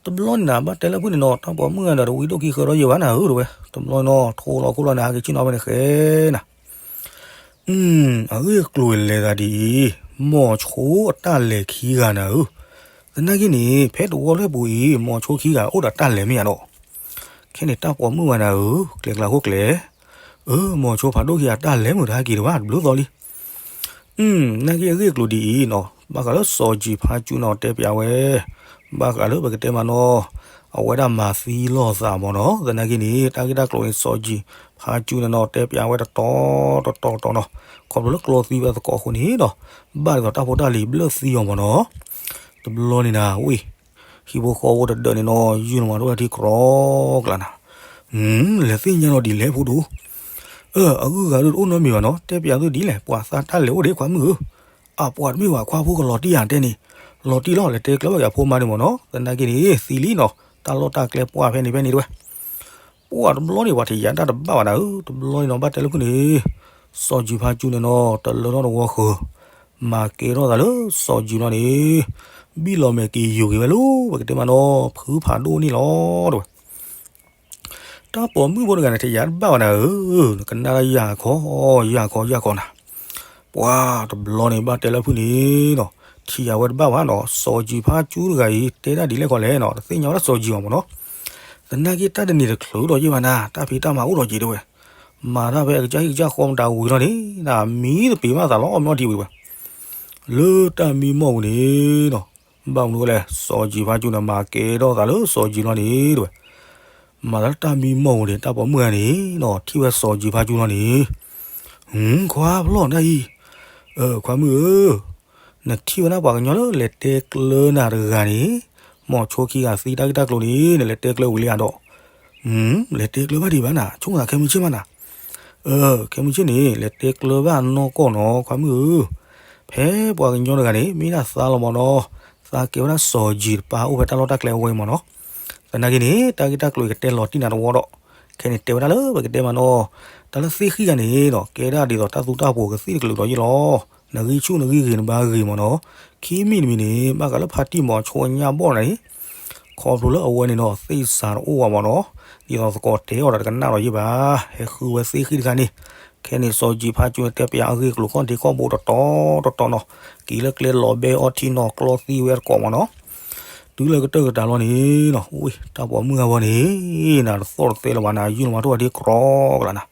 တဘျီန့ၣ်နၤ ဘၣ်တဲလၢဖုၣ်န့ၣ်နီၤ တၢ်ပိာ်မုၣ်ဂၤဒီးတဝံဒိၣ်ခံဃၢဒီးယဲၢ်ဘၣ်နၤဧၢတဝဲ. တဘျီနီၤ ထိလီၤခိၣ်လီၤနၤ ဟဲက့ၤဆ့ၣ်နီၤဖဲန့ၣ်ဃဲနၤ အဂ့ၢ်အကျိၤလဲၤသးဒ်အံၤ, မိၤဆိအတၢ်လဲၤခံဂၤနၤဧၢ. သနာ်က့န့ၣ် ဖဲတဝီလၢပူၤအံၤ မိၤဆိခံဂၤအိၣ်ဒီးတၢ်လဲၤမ့ၢ်ဧါဒီး, ခဲန့ၣ်တၢ်ပိာ်မုၣ်ဝဲနၤဧၢ, ကျဲကျါခိၣ်ကျဲ, အၢ မိၤဆိဖးဒိၣ်ခံဂၤတၢ်လဲၤမုာ်တဟဲက့ၤတဘၣ်တဘျုးသီလံ. နာ်က့အဂ့ၢ်အကျိၤဒ်အံၤနီၤ, ဘၣ်ဃးလၢစီၤကံၤဖါကၠူနီၤ တဲပၠးဝဲ, ဘၣ်ဃးလၢပကတဲမးနီၤ, အဝဲဒၣ်မၤသံလိာ်သးမ့ၢ်နီၤ. သနာ်က့န့ၣ် တၢ်ဂ့ၢ်တၢ်ကျိၤန့ၣ် စီၤကံၤဖါကၠူန့ၣ်နီၤ တဲပၠးဝဲတတီၤတတီၤတတီၤနီၤ, ခီဖျိလၢကျီသံဝဲသကိးအဃိန့ၣ်ဒီး ဘၣ်ဒ်သိးတၢ်ဖိတၢ်လံၤဘျၢၣ်သံအီၤမ့ၢ်နီၤ. တဘျီန့ၣ်နၤဝဲ ဟံၣ်ဖိဃီဖိတဒၢးန့ၣ်နီၤ ယုၢ်လီၤမးတဝဲထံကြီကျါနၤ, လဲၤသ့ၣ်ညါလီၤဒ်လဲၣ်ဖိဒိၣ်. အၢ အဂုၤအဂၤဒုးတအိၣ်နီတမံၤဘၣ်နီၤ, တဲပၠးသုဒ်လဲၣ်, ပှၤသးတၢ်လဲၤအိၣ်ဒံးခွါမုၣ်ဧၢ. အပှၤတမ့ၢ်ဘၣ် ခွါဖိကလီၤတံၢ်ယၤတဲန့ၣ်, လီၤတံၢ်လီၤ လဲၤတဲကျၢၤဘၣ်က့ၤအဖိမါန့ၣ်မ့ၢ်နီၤ. သနာ်က့န့ၣ် သံလံနီၤ, တၢ်လီၢ်တၢ်ကျဲပှၢ်ဖဲန့ၣ်ဖဲန့ၣ်တဝဲ. ပှၤတဘျီန့ၣ် ပှၤထံၣ်ယၤတၢ်တဘၣ်ဘၣ်နၤဧၢ, တဘျီန့ၣ်နီၤ ဘၣ်တဲလၢဖုၣ်န့ၣ်, စီၤကံၤဖါကၠူန့ၣ်နီၤ တလၢထီၣ်တဝီဃၢၤ, မၤကဲထီၣ်သးလၢစီၤကံၤလီၤန့ၣ်, ဘံၣ်လီၤမဲာ်က့ၤယိာ်က့ၤဝဲလီၤ, ပကတဲမးနီၤ ဖုဖးဒိၣ်န့ၣ်လီၤတဝဲ. တၢ်ပိာ်မုၣ်ဖိတဂၤန့ၣ် ထံၣ်ယၤတဘၣ်ဘၣ်နၤဧၢ, ကနၣ်ဒၣ်ယၤခီ, ယၤခီ ယၤခီနၤ. ပှၤတဘျီန့ၣ် ဘၣ်တဲလၢဖုၣ်န့ၣ်နီၤ, ထံၣ်ယၤဝဲတဘၣ်ဘၣ်နီၤ, စီၤကံၤဖါကၠူတဂၤအံၤ တဲဒၣ်ဒ်လဲၣ်ခီလဲၣ်နီၤ, တသ့ၣ်ညါဝဲဒၣ်စီၤကံၤအီၤမ့ၢ်နီၤ. သနာ်က့တၢ်တနံၤတချုးဒီးယဲၢ်ဘၣ်နၤ, တၢ်ဖံးတၢ်မၤအိၣ်ဒီးက့ၤတဝဲ. မၤတၢ်ဖဲအကစၢ်ဟံၣ်ကစၢ်ဃီမတၤဝံၤလီၤန့ၣ်, နမံတပ့ၤမးသးလီၤမ့ၢ်အီထံဝံၤတဝဲ. လၢတၢ်မံမီၢ်ပူၤန့ၣ်နီၤ, ဘၣ်မနုၤလဲၣ်, စီၤကံၤဖါကၠူန့ၣ် မၤကဲထီၣ်သးလၢစီၤကံၤလီၤန့ၣ်တဝဲ. မၤသးလၢတၢ်မံမီၢ်ပူၤန့ၣ် တၢ်ပိာ်မုၣ်ဂၤန့ၣ်နီၤ ထံၣ်ဝဲစီၤကံၤဖါကၠူလီၤန့ၣ်, ခွါဖျီၣ်နတၢ်အံၤ, ခွါမုၣ်ဧၢ, နထံၣ်ဝဲဒၣ်ပှၤကညီလၢလဲၤတဲကျၢၤနၤတဂၤန့ၣ်, မိၤဆိခံဂၤသံတၢ်ဂ့ၢ်တၢ်ကျိၤန့ၣ် နလဲၤတဲကျၢၤဝံၤလံဧါဒီး, လဲၤတဲကျၢၤဘၣ်ဒံးဘၣ်နၤ, ဆိကမိၣ်သးခဲမုၢ်ဆ့ၣ်မးနၤ. ခဲမုၢ်ဆ့ၣ်န့ၣ် လဲၤတဲကျၢၤဘၣ်နီၢ်ကီၢ်နီၤ ခွါမုၣ်ဧၢ, ဖဲပှၤကညီတဂၤန့ၣ် မ့ၢ်ဒၣ်သါလီၤမ့ၢ်နီၤ, သါကဲဝဲဒၣ်စီၤကံၤတပၢ်အိၣ်ဖဲတၢ်လီၢ်တၢ်ကျဲအဝဲအံၤမ့ၢ်နီၤ. သနာ်က့န့ၣ် တၢ်ဂ့ၢ်တၢ်ကျိၤအံၤကတဲလီၤတံၢ်နၤတဝီဒီး, ခဲန့ၣ်တဲဝဲဒၣ်လၢပကတဲမးနီၤ, တၢ်လၢသ့ၣ်ဃံၣ်ဂၤန့ၣ်နီၤ ကဲဒၣ်ဒ်သိးတၢ်သူတၢ်ပိာ်ကသံၣ်တကလုာ်ဒီးယ့ၢ်လီၤ. နဂံၢ်ဆူၣ်နဂံၢ်ဂ့ၤနဘါဂ့ၤမ့ၢ်နီၤ, ခံမံၤတမံၤန့ၣ် ဘၣ်ဃးလၢဖါတံၢ်မိၤဆိညၣ်ဘီၣ်နၤန့ၣ် ခီဖျိလၢအဝဲန့ၣ်နီၤ သ့ၣ်စးတအိၣ်ဘၣ်မ့ၢ်နီၤ, ဒ်သိးသကိးတဲအီၤဒီးတကနၣ်ဒီးယ့ၢ်ဘၣ်, ဟဲဃုဝဲသ့ၣ်ဃံၣ်တခါန့ၣ်, ခဲန့ၣ်စီၤကံၤဖါကၠူန့ၣ် တဲပၠးအဂ့ၢ်အကျိၤခီၣ်ဒ့ခီၣ်ဘိတတီၤတတီၤနီၤ, က့ၤလၢကျဲလီၤဘဲအီထံနီၤ ကျီသံဝဲတကိးမ့ၢ်နီၤ, တုၤလၢကတၢၢ်ကတၢၢ်လီၤန့ၣ်နီၤ, ဝ့ၢ် တၢ်ပိာ်မုၣ်ဂၤဝဲန့ၣ် နၤတသီၣ်တသဲလၢၤဘၣ်နၤ ယုၢ်လီၤမးထိၣ်ဝဲဒ့ကြီကျါနၤ,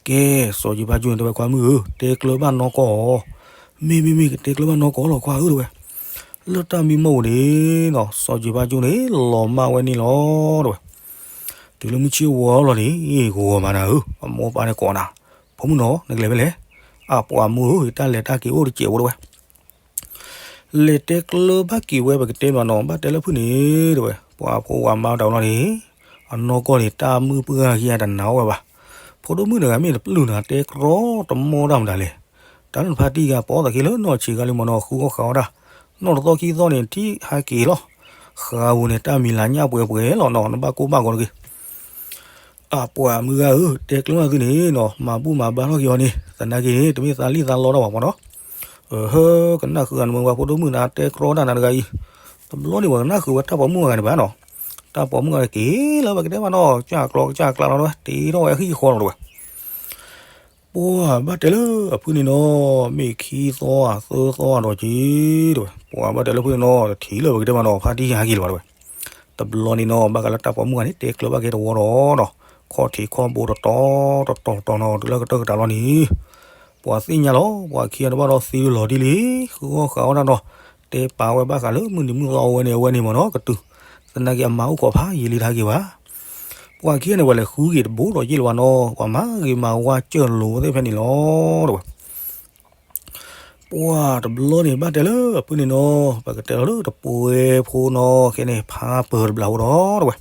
ကဲ စီၤကံၤဖါကၠူန့ၣ် တဲဝဲခွါမုၣ်ဧၢ, တဲကျၢၤဘၣ်နီၢ်ကီၢ်အီၤ, မ့ၢ်မ့ၢ်မ့ၢ် ကတဲကျၢၤဘၣ်နီၢ်ကီၢ်လီၤခွါဧၢတဝဲ. လၢတၢ်မံမီၢ်ပူၤန့ၣ်နီၤ စီၤကံၤဖါကၠူန့ၣ် လီၤမၢ်ဝဲန့ၣ်လီၤတဝဲ. တုၤလၢမုၢ်ဆ့ၣ်ဝီလီၤန့ၣ် ဂီၤမးနၤဧၢ, အမိၢ်ပၢ်န့ၣ်ကိးနၤ, ဖိမုၣ်နီၤ နကလဲၤဖဲလဲၣ်. အပှၤမုၣ်ဧၢ တၢ်လဲၤတၢ်က့ၤအိၣ်တစဲးဖိတဝဲ လဲၤတဲကျၢၤဘၣ်က့ၤဝဲ ပကတဲမးနီၤ ဘၣ်တဲလၢဖုၣ်န့ၣ်တဝဲ ပှၤဖိဝၤမါတဝဲလီၤန့ၣ် အနီၢ်ကီၢ်န့ၣ် တၢ်မုၢ်ပှၢ်ဂၤက့ၤတနာ်ဝဲဘၣ်. ဖိဒိၣ်မုၣ်တဂၤမ့ၢ်တပျုၢ်နၤတဲကြီတမီၢ်တၢ်မတၤလဲၣ်. တၢ်လၢနဖါတံၢ်ဂၤပီသးခ့လၢနီၢ်ဆံးဂၤလံမ့ၢ်နီၤ ဃုအီၣ်ဃးအီၣ်တၢ် နီၢ်တသီခံသီန့ၣ် ထံၣ်ဟဲက့ၤလီၤ. ဃးဝူၤန့ၣ် တၢ်မံၤလၤညၣ်ပှဲၤပှဲၤလီၤနီၤ နဘၣ်ကိၢ်ဘၣ်ဂီၤတဂ့ၤ အပှၤမုၢ်ဂၤဧၢ တဲကျၢၤသုန့ၣ်နီၤ မၤဘူၣ်မၤဘါထီၣ်က့ၤအီၤန့ၣ် သနာ်က့န့ၣ် တမ့ၢ်သးလံၣ်သးလီတၢ်ဘၣ်မ့ၢ်နီၤ. အဟၢ ကနၣ်ဃုာ်ဂၤနမုၢ်ဝဲဖိဒိၣ်မုၣ်နၤတဲကြီတၢ်နၤတဂၤအံၤ တဘျီန့ၣ်ဝဲကနၣ်ဃုာ်ဝဲတၢ်ပိာ်မုၣ်ဂၤန့ၣ်ဘၣ်နီၤ. တၢ်ပိာ်မုၣ်ဂၤန့ၣ်က့ၤလၢပကတဲမးနီၤ ကၢ်ကျီကၢ်ကျါလီၤတဝဲ တ့ထီၣ်ဝဲအဃံအဃီလီၤတဝဲ ပှၤဘၣ်တဲလၢအဖုၣ်န့ၣ်နီၤ မ့ၢ်ခံသီသၢသီအဒီးက့ၤတဝဲ ပှၤဘၣ်တဲလၢဖုၣ်န့ၣ်နီၤ တထံၣ်လၢပကတဲမးနီၤ ဖါတံၢ်ဟဲက့ၤလၢၤဘၣ်တဝဲ တဘျီန့ၣ်နီၤ ဘၣ်ဃးလၢတၢ်ပိာ်မုၣ်ဂၤန့ၣ် တဲကျၢၤဘၣ်က့ၤတဝီဒီးနီၤ ခီၣ်ထံးခီၣ်ဘိတတီၤတတီၤတီၤနီၤ တုၤလၢကတၢၢ်ကတၢၢ်လီၤန့ၣ် ပှၤသ့ၣ်ညါလီၤ ပှၤခံဂၤတဘၣ်ဒီးသံလီၤဒ်လံ ဃုအီၣ်ဃးအီၣ်တၢ်နီၤ တဲပာ်ဝဲဘၣ်ဃးလၢမုၢ်နံၤမုၢ်သီအဝဲန့ၣ်အဝဲန့ၣ်မ့ၢ်နီၤ ကတုၤ သနာ်က့အမါအိၣ်ခိးဖးယံာ်လံတဟဲက့ၤဘၣ် ပှၤခံဂၤန့ၣ် ပှၤလဲၤဃုက့ၤတဘိဒီးယ့ၢ်လၢၤဘၣ်နီၤ ပှၤမၤဂ့ၤမၤဝါစၢၢ်လိာ်ဝဲသ့ၣ်ဖဲန့ၣ်လီၤတဝဲ ပှၤတဘျီန့ၣ်ဘၣ်တဲလၢအဖုၣ်န့ၣ်နီၤ ပကတဲလီၤလၢတပှဲၤဖိနီၤ ခဲန့ၣ်ဖါပၢၤတဘျီဖိဒီးတဝဲ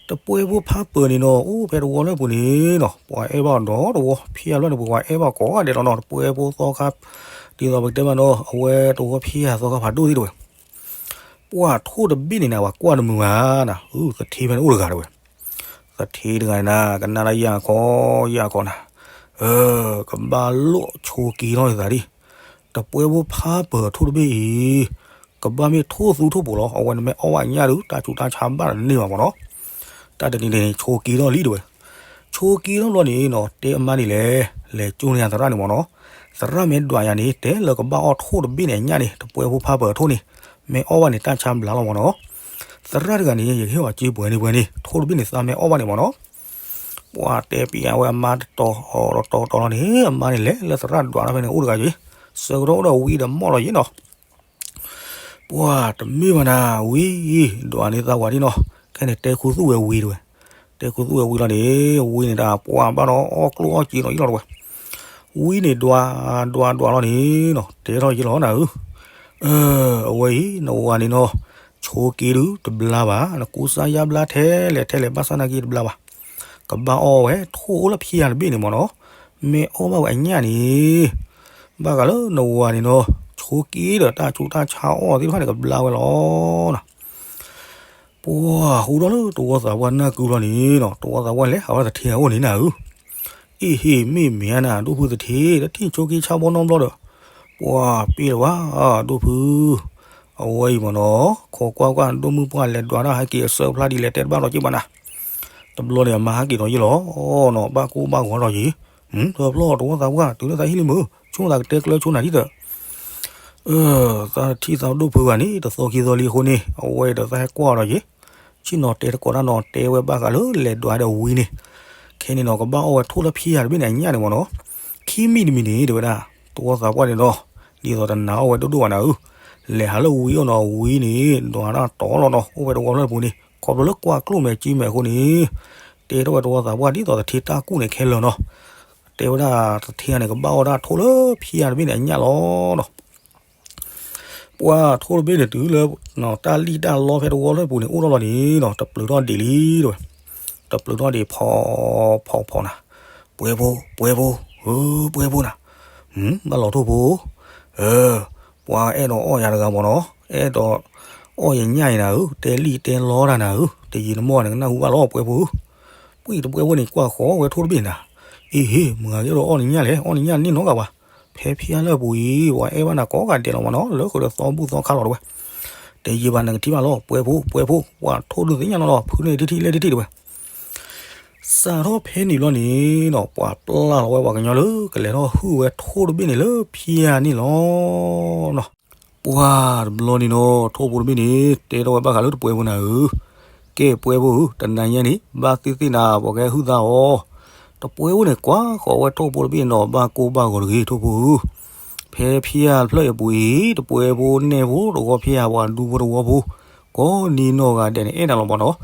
တပှဲၤဖိဖါပၢၤန့ၣ်နီၤ အိၣ်ဖဲတဝီလၢပူၤန့ၣ်နီၤ ပှၤအဲၣ်ဘၣ်ဒီးတဝီ ဖံးအလီၢ်န့ၣ် ပှၤအဲၣ်ဘၣ်ကိးဂၤဒဲးလီၤနီၤ တပှဲၤဖိသီခါ ဒ်သိးပကတဲမးနီၤ အဝဲတဝီဖံးအသီခါဖးဒိၣ်သ့ၣ်တဝဲ ပှၤထိၣ်တဘ့ၣ်န့ၣ်နၤ ပှၤကွၢ်တမုာ်ဘၣ်နၤ အု သထ့ဖဲန့ၣ်အိၣ်တဂၤတဝဲ သထ့တဂၤန့ၣ်နၤ ကနၣ်လၢယၢ်ခီ ယၢ်ခီနၤ အၢ ကဘၣ်လိၣ်ဆိးက့ထီၣ်နသးဒ် တပှဲၤဖိဖါပၢၤထိၣ်တဘ့ၣ်အံၤ ကဘၣ်မ့ၢ်ထိၣ်သူထိၣ်ပိၤလီၤ အဝဲန့ၣ်မ့ၢ်အီၣ်ဘၣ်ညၣ်ဒုး တၢ်ဆူးတၢ်ဆါဘၣ်တန့ၢ်ဘၣ်မ့ၢ်နီၤ တၢ်တနံၤန့ၣ် ဆိးက့ထီၣ်လံတဝဲ ဆိးက့ထီၣ်ဘျီန့ၣ်နီၤ တဲအမါန့ၣ်လဲၣ် လဲၤကၠိန့ၢ်ယၤသရၣ်န့ၣ်မ့ၢ်နီၤ သရၣ်မ့ၢ်ဒွးယၤန့ၣ် တဲလၢကဘၣ်အီၣ်ထိၣ်တဘ့ၣ်န့ၣ်အညၣ်န့ၣ် တပှဲၤဖိဖါပၢၤထိၣ်န့ၣ် မ့ၢ်အီၣ်ဘၣ်န့ၣ် တၢ်ဆါဘျါလီၤမ့ၢ်နီၤ သရၣ်တဂၤန့ၣ် ယကဟ့ၣ်အီၤစ့ပှဲၤန့ၣ်ပှဲၤန့ၣ် ထိၣ်တဘ့ၣ်န့ၣ် သးမ့ၢ်အီၣ်ဘၣ်န့ၣ်မ့ၢ်နီၤ ပှၤတဲပျးဝဲအမါတတီၤအီၤတတီၤတီၤလီၤန့ၣ် အမါန့ၣ်လဲၤလၢသရၣ်ဒွးတၢ်ဖဲန့ၣ် အိၣ်တဂၤက့ၤ ဆၢကတီၢ်အိၣ်ဒီးဝံဒီးမီၢ်လီၤယ့ၣ်နီၤ ပှၤတမ့ၢ်ဘၣ်နၤ ဝံ ဒွးန့ၢ်သးဝၤဒ်နီၤ ခဲန့ၣ်တဲခူသူၣ်ဝဲဝံတဝဲ တဲခူသူၣ်ဝဲဝံလီၤန့ၣ် ဝံန့ၣ်ဒၣ် ပှၤဘၣ်ဒီးအီၣ်ကျိၣ်အီၣ်စ့နီၤယ့ၣ်လီၤတဝဲ ဝံန့ၣ်ဒွး ဒွး ဒွးလီၤန့ၣ်နီၤ တဲထီၣ်ယ့ၣ်လီၤနၤဧၢ အဝဲအံၤ နဝၤန့ၣ်နီၤ ဆိးက့ဒုးတဘျါဘၣ် နကူစါယါဘျါထဲလဲၣ်ထဲလဲၣ် ဘၣ်ဆၣ်နာ်က့တဘျါဘၣ် ကဘၣ်အီၣ်ဝဲထိၣ်အိၣ်လၢဖံးယၤတဘ့ၣ်န့ၣ်မ့ၢ်နီၤ မ့ၢ်အီၣ်ဘၣ်ဝဲအညၣ်န့ၣ် ဘၣ်ဃးလၢနဝၤန့ၣ်နီၤ ဆိးက့ဒီးတၢ်ဆူးတၢ်ဆါအီၣ်သ့ၣ်တဖၣ်န့ၣ် ကဘျါဝဲလီၤနီၤ ပှၤဟူထီၣ်လၢတဝီသးပှၢ်နၢ်ကုလီၤန့ၣ်နီၤ တဝီသးပှၢ်လဲၤဟးဝဲသထ့ဂၤအိၣ်န့ၣ်နၤဧၢ အ့ၣ်ဟ့ၣ် မ့ၢ်မ့ၢ်နၤ ဒိၣ်ဖုသထ့ တထံၣ်ဆိးက့ဆါဘီနီတဘျီဒီး ပှၤပ့ၢ်လၢၤဘၣ် ဒိၣ်ဖု အဝဲအံၤမ့ၢ်နီၤ ခိးကွၢ်ကွၢ် ဒိၣ်မုၢ်ပှၢ်လဲၤဒွးတၢ်ဟဲက့ၤအဆၢဖျါဒ်လဲၣ် တဲတဘၣ်ဒီးက့ၤဘၣ်နၤ တဘျီန့ၣ် အမါဟဲက့ၤဒီးယ့ၣ်လီၤနီၤ ဘၣ်ကိၢ်ဘၣ်ဂီၤဒီးယ့ၣ် တဘျီတဝီသးပှၢ် တုၤလၢသးဟံၣ်လံမုၢ် ဆိသးကတဲကျၢၤဆိနၤဒ်ဒီး သးထံၣ်သးဒိၣ်ဖုဂၤန့ၣ် တသီခံသီလံအဃိန့ၣ် အဝဲဒီးသးဟဲကွၢ်ဒီးယ့ၣ် ဆ့ၣ်နီၤတဲတကိးတၢ်နီၤ တဲဝဲဘၣ်ဃးလၢလဲၤဒွးဒီးဝံန့ၣ် ခဲန့ၣ်နီၤ ကဘၣ်အီၣ်ဝဲထိၣ်လၢဖံးယၤတဘ့ၣ်န့ၣ် အညၣ်န့ၣ်မ့ၢ်နီၤ ခံမံၤတမံၤန့ၣ် တဲဝဲဒၣ် တဝီသးပှၢ်န့ၣ်ဒီး ဒ်သိးတနာ်အီၣ်ဝဲဒိၣ်ဒိၣ်ဘၣ်နၤဧၢ လဲၤဟးလၢဝံအအိၣ်နီၤ ဝံန့ၣ် ဒွးတၢ်တီလီၤနီၤ အိၣ်ဝဲတဝီလၢပူၤန့ၣ် ခီဖျိလၢကွၢ်ကျိၣ်မဲာ်စ့မဲာ်အဃိန့ၣ် တဲထီၣ်ဝဲတဝီသးပှၢ်ဒ်သိးသထ့တၢ်ကူၣ်န့ၣ်ခဲလၢာ်နီၤ တဲဝဲဒၣ်သထ့ဂၤန့ၣ် ကဘၣ်အီၣ်ဒၣ်ထိၣ်လၢဖံးယၤတဘ့ၣ်န့ၣ် အညၣ်လီၤနီၤ ပှၤထိၣ်တဘ့ၣ်န့ၣ်တုၤလၢ တၢ်လံၣ်တၢ်လီဖဲတဝီလၢပူၤန့ၣ် အိၣ်ထီၣ်လီၤန့ၣ်နီၤ တပျုးထီၣ်ဒံးလံတဲဝဲ တပျုးထီၣ်ဒံးဖီဖီဖီနၤ ပှဲၤဖိ ပှဲၤဖိ ဧၢ ပှဲၤဖိနၤ ဘၣ်လီၤထိၣ်ဖိ ဧၢ ပှၤအဲၣ်ဒိးအီၣ်ယၤတဂၤမ့ၢ်နီၤ အဲၣ်ဒိးအီၣ်ယညၣ်အံၤနၤဧၢ တဲလံၣ်တဲလီတၢ်နၤဧၢ တယံာ်တမီၢ်န့ၣ် ကနၢ်ဟူဘၣ်လီၤ ပှဲၤဖိဧၢ ပှၤတပှဲၤဖိန့ၣ် ကွၢ်ဃီဝဲထိၣ်တဘ့ၣ်နၤ အ့ဟ့ၣ် မုၢ်ဂၤကအဲၣ်ဒိးအီၣ်နညၣ်လဲၣ် အီၣ်နညၣ်န့ၣ်နီတဂၤဘၣ် ဖဲဖံးယၤလၢအပူၤအံၤ ပှၤအဲၣ်ဘၣ်နၤကိးဂၤဒဲးလီၤမ့ၢ်နီၤ လၢဃုာ်ဒီးသီဘူၣ်သီခါလီၤတဲဝဲ တယံာ်ဘၣ်နကထံၣ်ဘၣ်လီၤ ပှဲၤဖိ ပှဲၤဖိ ပှၤထိၣ်ဒုးသ့ၣ်ညါလီၤနီၤ ဖုန့ၣ်တထံၣ်လဲၣ်တထံၣ်တဲဝဲ စးထီၣ်ဖဲန့ၣ်လီၤန့ၣ်နီၤ ပှၤပျၢ်လီၤဝဲပှၤကညီလၢကလဲၤထီၣ်ဟုၣ်ဝဲထိၣ်တဘ့ၣ်န့ၣ်လၢဖံးယၤန့ၣ်လီၤနီၤ ပှၤတဘျီန့ၣ်နီၤ ထိၣ်ဖိတဘ့ၣ်န့ၣ် တဲထီၣ်ဝဲဘၣ်ဃးလၢတပှဲၤဖိနၤဧၢ, ကဲပှဲၤဖိဧၢ, တနၤညါန့ၣ် ဘၣ်သ့ၣ်သ့ၣ်နၤ ပှၤကဟဲဟုၣ်သးအီၤ, တပှဲၤဖိန့ၣ် ကွၢ်ဃီၤဝဲထိၣ်ဖိတဘ့ၣ်န့ၣ်နီၤ ဘၣ်ကိၢ်ဘၣ်ဂီၤတဂ့ၤ ထိၣ်ဖိဧၢ, ဖဲဖံးယၤတဖျၢၣ်အံၤအပူၤအံၤ တပှဲၤဖိနဲၣ်ဖိတဝီဖံးယၤ ပှၤဒူဖိတဝီဖိ ကိးနံၤနီၢ်ဂၤဒဲးန့ၣ် အဲၣ်နၤလီၤမ့ၢ်နီၤ,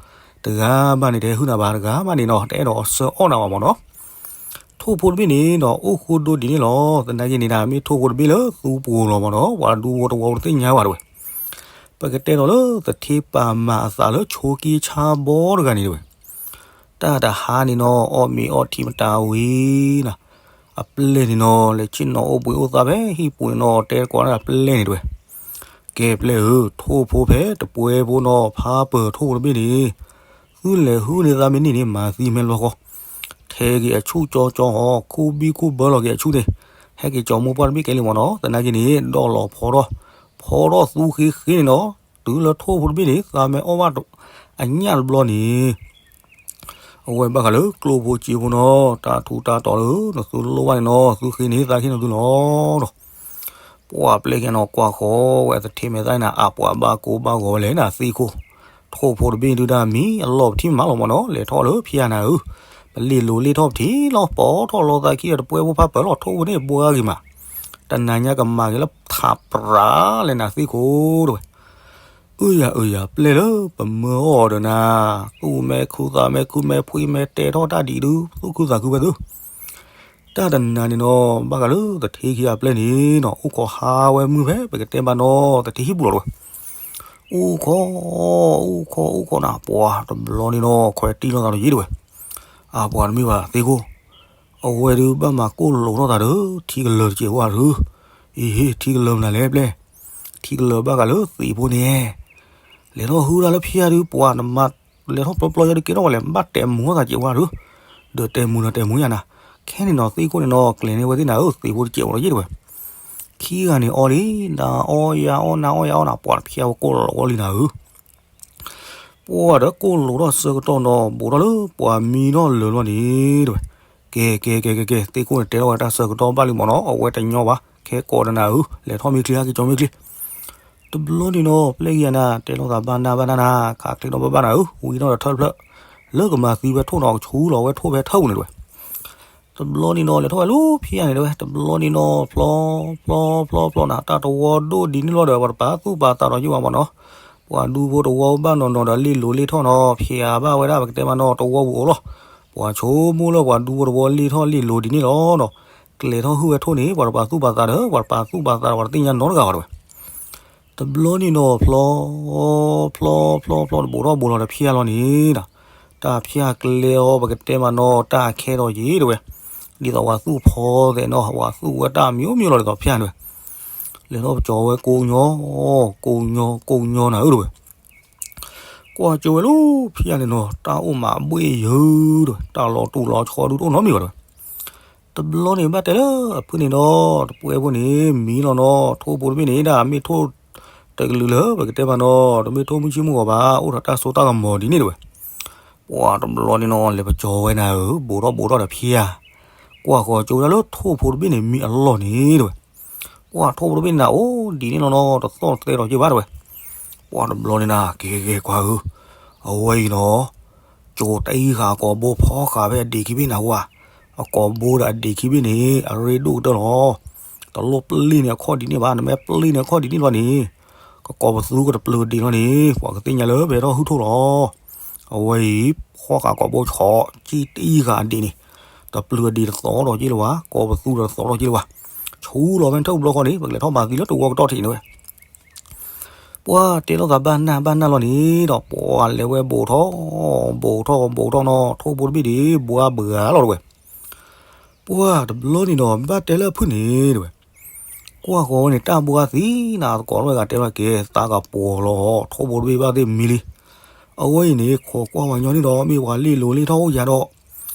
တဂၤဘၣ်န့ၣ် တဟဲဟုၣ်နၤဘၣ်, တဂၤဘၣ်န့ၣ်နီၤ တအဲၣ်ဒိးအီၣ်ဆၢအီၣ်နၤဘၣ်မ့ၢ်နီၤ. ထိၣ်ဖိတဘ့ၣ်န့ၣ်ဒီး အိၣ်ဃိဒိဒ်န့ၣ်လီၤ. သနာ်က့န့ၣ်ဒၣ် မ့ၢ်ထိၣ်ဖိတဘ့ၣ်လၢသူပူၤလီၤမးနီၤ, ပှၤဒူဖိတဝီတသ့ၣ်ညါဘၣ်တဝဲ. ပကတဲဒီးလၢသထ့ပာ်မၤအသးလၢဆိက့ဆါဘီတဂၤန့ၣ်တဝဲ. တၢ်တဟါန့ၣ်နီၤ အီၣ်မ့ၤအီထံမတၤဝံၤနီၤ, အပျဲၢ်န့ၣ်နီၤ လဲၤဆ့ၣ်နီၤအိၣ်ဘှံးအိၣ်သါဖဲဟံၣ်ပူၤန့ၣ်နီၤ, တဲတကိးဒၣ်ပျဲၢ်န့ၣ်တဝဲ. ကဲပျဲၢ်ဧၢ, ထိၣ်ဖိဖဲတပှဲၤဖိနီၤ, ဖးပၢၤထိၣ်ဖိတဘ့ၣ်န့ၣ်, သုလဲၤဟုၣ်န့ၢ်သးမ့ၢ်န့ၢ်န့ၣ် မၤသံမဲာ်လီၤဃီ, ထဲက့ၤအဆူၣ်ကၠီကၠီအီၤ, ခူၣ်ဘံၣ်ခူၣ်ဘၢလီၤက့ၤအဆူၣ်န့ၣ်, ဟဲက့ၤကၠီမိၢ်ပှၢ်တဘ့ၣ်ကဲလံမးနီၤ. သနာ်က့န့ၣ် ဒီးလီၤဖီထီၣ်, ဖီထီၣ်သူဃ့ဃ့န့ၣ်နီၤ, တုၤလၢထိၣ်ဖိတဘ့ၣ်န့ၣ် သးမ့ၢ်အီၣ်ဘၣ်အညၣ်တဘျီန့ၣ် အဝဲဘၣ်ဃးလၢကျိဖိစ့ဖိနီၤ, တၢ်ထူးတၢ်တီၤလၢ နသုလိၣ်ဘၣ်န့ၣ်နီၤ, သုဃ့န့ၢ်သးခ့နီၤသုလီၤဒီး. ပှၤပျဲၢ်ကဲနီၤ ကွၢ်ဃီဝဲသထ့မဲာ်သၣ်နၤ, အပှၤဘၣ်ကိၢ်ဘၣ်ဂီၤဝဲလဲၣ်နၤသ့ၣ်ခိၣ်, ထိၣ်ဖိတဘ့ၣ်ဒုးဒၣ်မံၤအလီၢ်ပထံၣ်မးလီၤမးနီၤ, လဲၤထီၣ်လၢဖံးယၤနၤဧၢ, ပလ့ၣ်လိၤလ့ၣ်ထီၣ်ပထံၣ်လီၤ, ပိာ်ထီၣ်လီၤသးခံဒီးတပှဲၤဖိဖးပၢၤလီၤ, ထိၣ်ဖိန့ၣ်ဘှါဂ့ၤမး, တနၤညါကမၤက့ၤလၢထးပြးလဲၣ်နၤသ့ၣ်ခိၣ်တဝဲ. အၢယၤအၢယၤ ပျဲၢ်လၢပမၢအီၤဒီးနၤ, သူၣ်မဲာ်ခုသးမဲာ်ခုမဲာ်ဖှံမဲာ်တဲထီၣ်တၢ်ဒ်ဒုး သူၣ်ခုသးခုဖဲသု. တၢ်တနၤန့ၣ်နီၤ ဘၣ်ဃးလၢသထ့ခံအပျဲၢ်န့ၣ်နီၤ, အိၣ်ခိးဟးဝဲမုၢ်ဖဲ ပကတဲဘၣ်နီၤ သထ့ဟံၣ်ပူၤလီၤတဝဲ. အိၣ်ခိး, အိၣ်ခိး အိၣ်ခိးနၤ, ပှၤတဘျီန့ၣ်နီၤ ခွဲးတံၢ်လိာ်သးဒီးယ့ၣ်တဝဲ. အပှၤတမ့ၢ်ဘၣ်သ့ၣ်ခိၣ်, အဝဲဒုးဘၣ်မၤကိၢ်လိာ်ထီၣ်သးဒီး ထံကလၢၤတစဲးဝါဒုး. အ့ဟ့ ထံကလၢၤမနုၤလဲၣ်ပျဲၢ်, ထံကလၢၤဘၣ်ဃးလၢသ့ၣ်ဖိန့ၣ် လဲၤထီၣ်ဟုၣ်တၢ်လၢဖံးယၤဒုး ပှၤနမၤလဲၤထီၣ်ပျီပျီယဲဒုးကဲထီၣ်ဝဲလဲၣ်, ဘၣ်တဲမူထီၣ်သးစဲးဝါဒုး, ဒီးတဲမူဒီးတဲမူယၤနၤ, ခဲန့ၣ်နီၤသ့ၣ်ခိၣ်န့ၣ်နီၤ ကျဲၤန့ၢ်ဝဲသ့ၣ်နၤဧၢ သ့ၣ်ဖိတစဲးဝါဒီးယ့ၣ်တဝဲ. ခံဂၤန့ၣ်အီၤလံ, နၤအီၣ်ယၤအီၣ် နၤအီၣ်ယၤအီၣ်နၤ, ပှၤတဖံးယၤဝဲကိၢ်လိာ်ဝဲလံနၤဧၢ. ပှၤဒီးကိၢ်လိာ်ထီၣ်ဆၢကတီၢ်နီၤ ဘူးထီၣ်လၢပှၤမံထီၣ်လၢာ်လီၤန့ၣ်တဝဲ. ကဲ ကဲ ကဲ ကဲ ကဲ သ့ၣ်ခိၣ်န့ၣ်တဲထီၣ်ဝဲတၢ်ဆၢကတီၢ်ဘၣ်လံမးနီၤ, အဝဲတညီဘၣ်, ခဲကိးဒီးနၤဧၢ, လဲၤထီၣ်မ့ၢ်ချ့ ဟဲက့ၤကၠီမ့ၢ်ချ့. တဘျီန့ၣ်နီၤ ပျဲၢ်က့ၤယၤနၤ တဲလိာ်သးဘၣ်နၢ်ဘၣ်နၢ်နၤ, ခးချ့ထီၣ်ဘၣ်ဘၣ်နၤဧၢ, ဝံထီၣ်ဒီးထၢၣ်တဖျၢၣ်, လၢကမၤသံဝဲထိၣ်နီၤ ကဆူလီၤဝဲထိၣ်ဖဲထၢၣ်ပူၤန့ၣ်တဝဲ. တဘျီန့ၣ်နီၤ လဲၤထီၣ်ဝဲလၢဖံးယၤန့ၣ်တဝဲ, တဘျီန့ၣ်နီၤ ဖျီ ဖျီ ဖျီ ဖျီနၤ, တၢ်တဝီဒိၣ်ဒ်န့ၣ်လီၤဒီး ပှၤတပာ်သူၣ်ပာ်သးဒီးယ့ၣ်ဝဲမးနီၤ. ပှၤဒူဖိတဝီဘၣ်နီၢ်နီၢ်ဒီးလ့ၣ်လိၤလ့ၣ်ထီၣ်နီၤ, ဖံးယၤဘၣ်ဝဲဒၣ် ပကတဲမးနီၤ တဝီပူၤအိၣ်လီၤ. ပှၤဆိကမိၣ်လၢပှၤဒူဖိတဝီလ့ၣ်ထီၣ်လ့ၣ်လိၤဒ်န့ၣ်လီၤနီၤ. ကျဲၤထီၣ်ဟုၣ်ဝဲထိၣ်န့ၣ် ပှၤတပာ်သူၣ်ပာ်သးဒီး ပှၤတပာ်သူၣ်ပာ်သးဒီး ပှၤတသ့ၣ်ညါနီတဂၤဘၣ်တဝဲ. တဘျီန့ၣ်နီၤ ဖျီ ဖျီ ဖျီ ဖျီ တဘူးထီၣ်ဘူးလီၤဒီးဖံးယၤလီၤန့ၣ်နီၤ. တၢ်ဖံးယၤကျဲအီၤ ပကတဲမးနီၤ တၢ်ခဲဒီးယ့ၣ်တဝဲ. ဒ်သိးပှၤသူၣ်ဖီသဲးနီၤ ပှၤသူၣ်ဝဲတၢ်မံၤမံၤလီၤဒ်သိးဖံးယၤန့ၣ်ဝဲ. လဲၤထီၣ်ပကၠီဝဲကိးညီ ကိးညီ ကိးညီနၤဧၢတဝဲ. ကွၢ်ကၠိဝဲလၢဖံးယၤန့ၣ်နီၤ တၢ်အိၣ်မးဘှ့ၣ်ယၢတဝဲ, တၢ်လီၤတူၢ်လီၤဆီဒုးတအိၣ်နီတမံၤဘၣ်တဝဲ. တဘျီန့ၣ်ဘၣ်တဲလၢအဖုၣ်န့ၣ်နီၤ တပှဲၤဖိန့ၣ် မံလီၤနီၤ ထိၣ်ဖိတဘ့ၣ်န့ၣ်ဒၣ် မ့ၢ်ထိၣ်တကလုာ်လၢ ပကတဲမးနီၤ တမ့ၢ်ထိၣ်မုၢ်ဆ့ၣ်မုၢ်ဂီၤဘၣ် အိၣ်ဒီးတၢ်စိတၢ်ကမီၤဒ်န့ၣ်တဝဲ. ပှၤတဘျီန့ၣ်နီၤ လဲၤပကၠီဝဲနၤဧၢ ဘူးထီၣ်ဘူးထီၣ်ဒီးဖံးယၤ, ကွၢ်ဃီကၠိဝဲဒၣ်လၢထိၣ်ဖိတဘ့ၣ်န့ၣ် မံအလီၢ်န့ၣ်တဝဲ. ပှၤထိၣ်ဖိတဘ့ၣ်န့ၣ်အိၣ်ဒ်န့ၣ်လီၤနီၤ တသီၣ်တသဲဒီးက့ၤဘၣ်တဝဲ. ပှၤတဘျီန့ၣ်နၤ ကဲကဲကဲကွၢ်ဧၢ, အဝဲအံၤနီၤ ကၠိတအံၣ်ဃာ်အကိာ်ဘိဖီဃာ်ဖဲအဒံးခံဘ့ၣ်နၤဝဲ, အကိာ်ဘိဒီးအဒံးခံဘ့ၣ်န့ၣ် အရ့ဒိၣ်ကတၢၢ်လီၤ. တလိၣ်ပျ့ၢ်န့ၢ်အခီၣ်ဒ်န့ၣ်ဘၣ်, နမ့ၢ်ပျ့ၢ်န့ၢ်အခီၣ်ဒ်န့ၣ်လီၤန့ၣ် ကကိးပသူကတပျုာ်ဒံးလီၤန့ၣ် ပှၤကသ့ၣ်ညါလၢပဟဲထီၣ်ဟုၣ်ထိၣ်လီၤ. အဝဲအံၤ ဖီဃာ်ကိာ်ဘိဆီ ကၠိတအံၣ်ဃာ်အဒံးန့ၣ် တပျုာ်အဒံးတသီၣ်ဒီးက့ၤလၢၤဘၣ်, ကိးပသူဒီးတသီၣ်ဒီးက့ၤလၢၤဘၣ်. ဆူလီၤဖဲထၢၣ်ဘျီဃီန့ၣ် ပကလဲၤထီၣ်မၤသံလၢတဝီကတီၢ်ထံးန့ၣ်ဝဲ. ပှၤတဲလိာ်သးဘၣ်နၢ်ဘၣ်နၢ်လီၤန့ၣ်ဒီး ပှၤလဲၤဝဲဘူးထီၣ် ဘူးထီၣ်ဘူးထီၣ်နီၤ ထိၣ်ဖိတဘ့ၣ်ဒံး ဘှါဘှါလီၤတဝဲ. ပှၤတဘျီန့ၣ်ဒီး ဘၣ်တဲလၢအဖုၣ်န့ၣ်တဝဲ. ကွၢ်ဃီဝဲန့ၣ် တၢ်ဘှါသံနၤသကိးလီၤ ဂၤတဲလီၤက့ၤ သးကပှီၤလီၤ ထိၣ်ဖိတဘ့ၣ်ဘၣ်သ့ၣ်မံလံ. အဝဲအံၤန့ၣ် ခိးကွၢ်ဝဲညီန့ၣ်ဒီး မ့ၢ်ပှၤလ့ၣ်လိၤလ့ၣ်ထီၣ်အိၣ်ယၤဒီး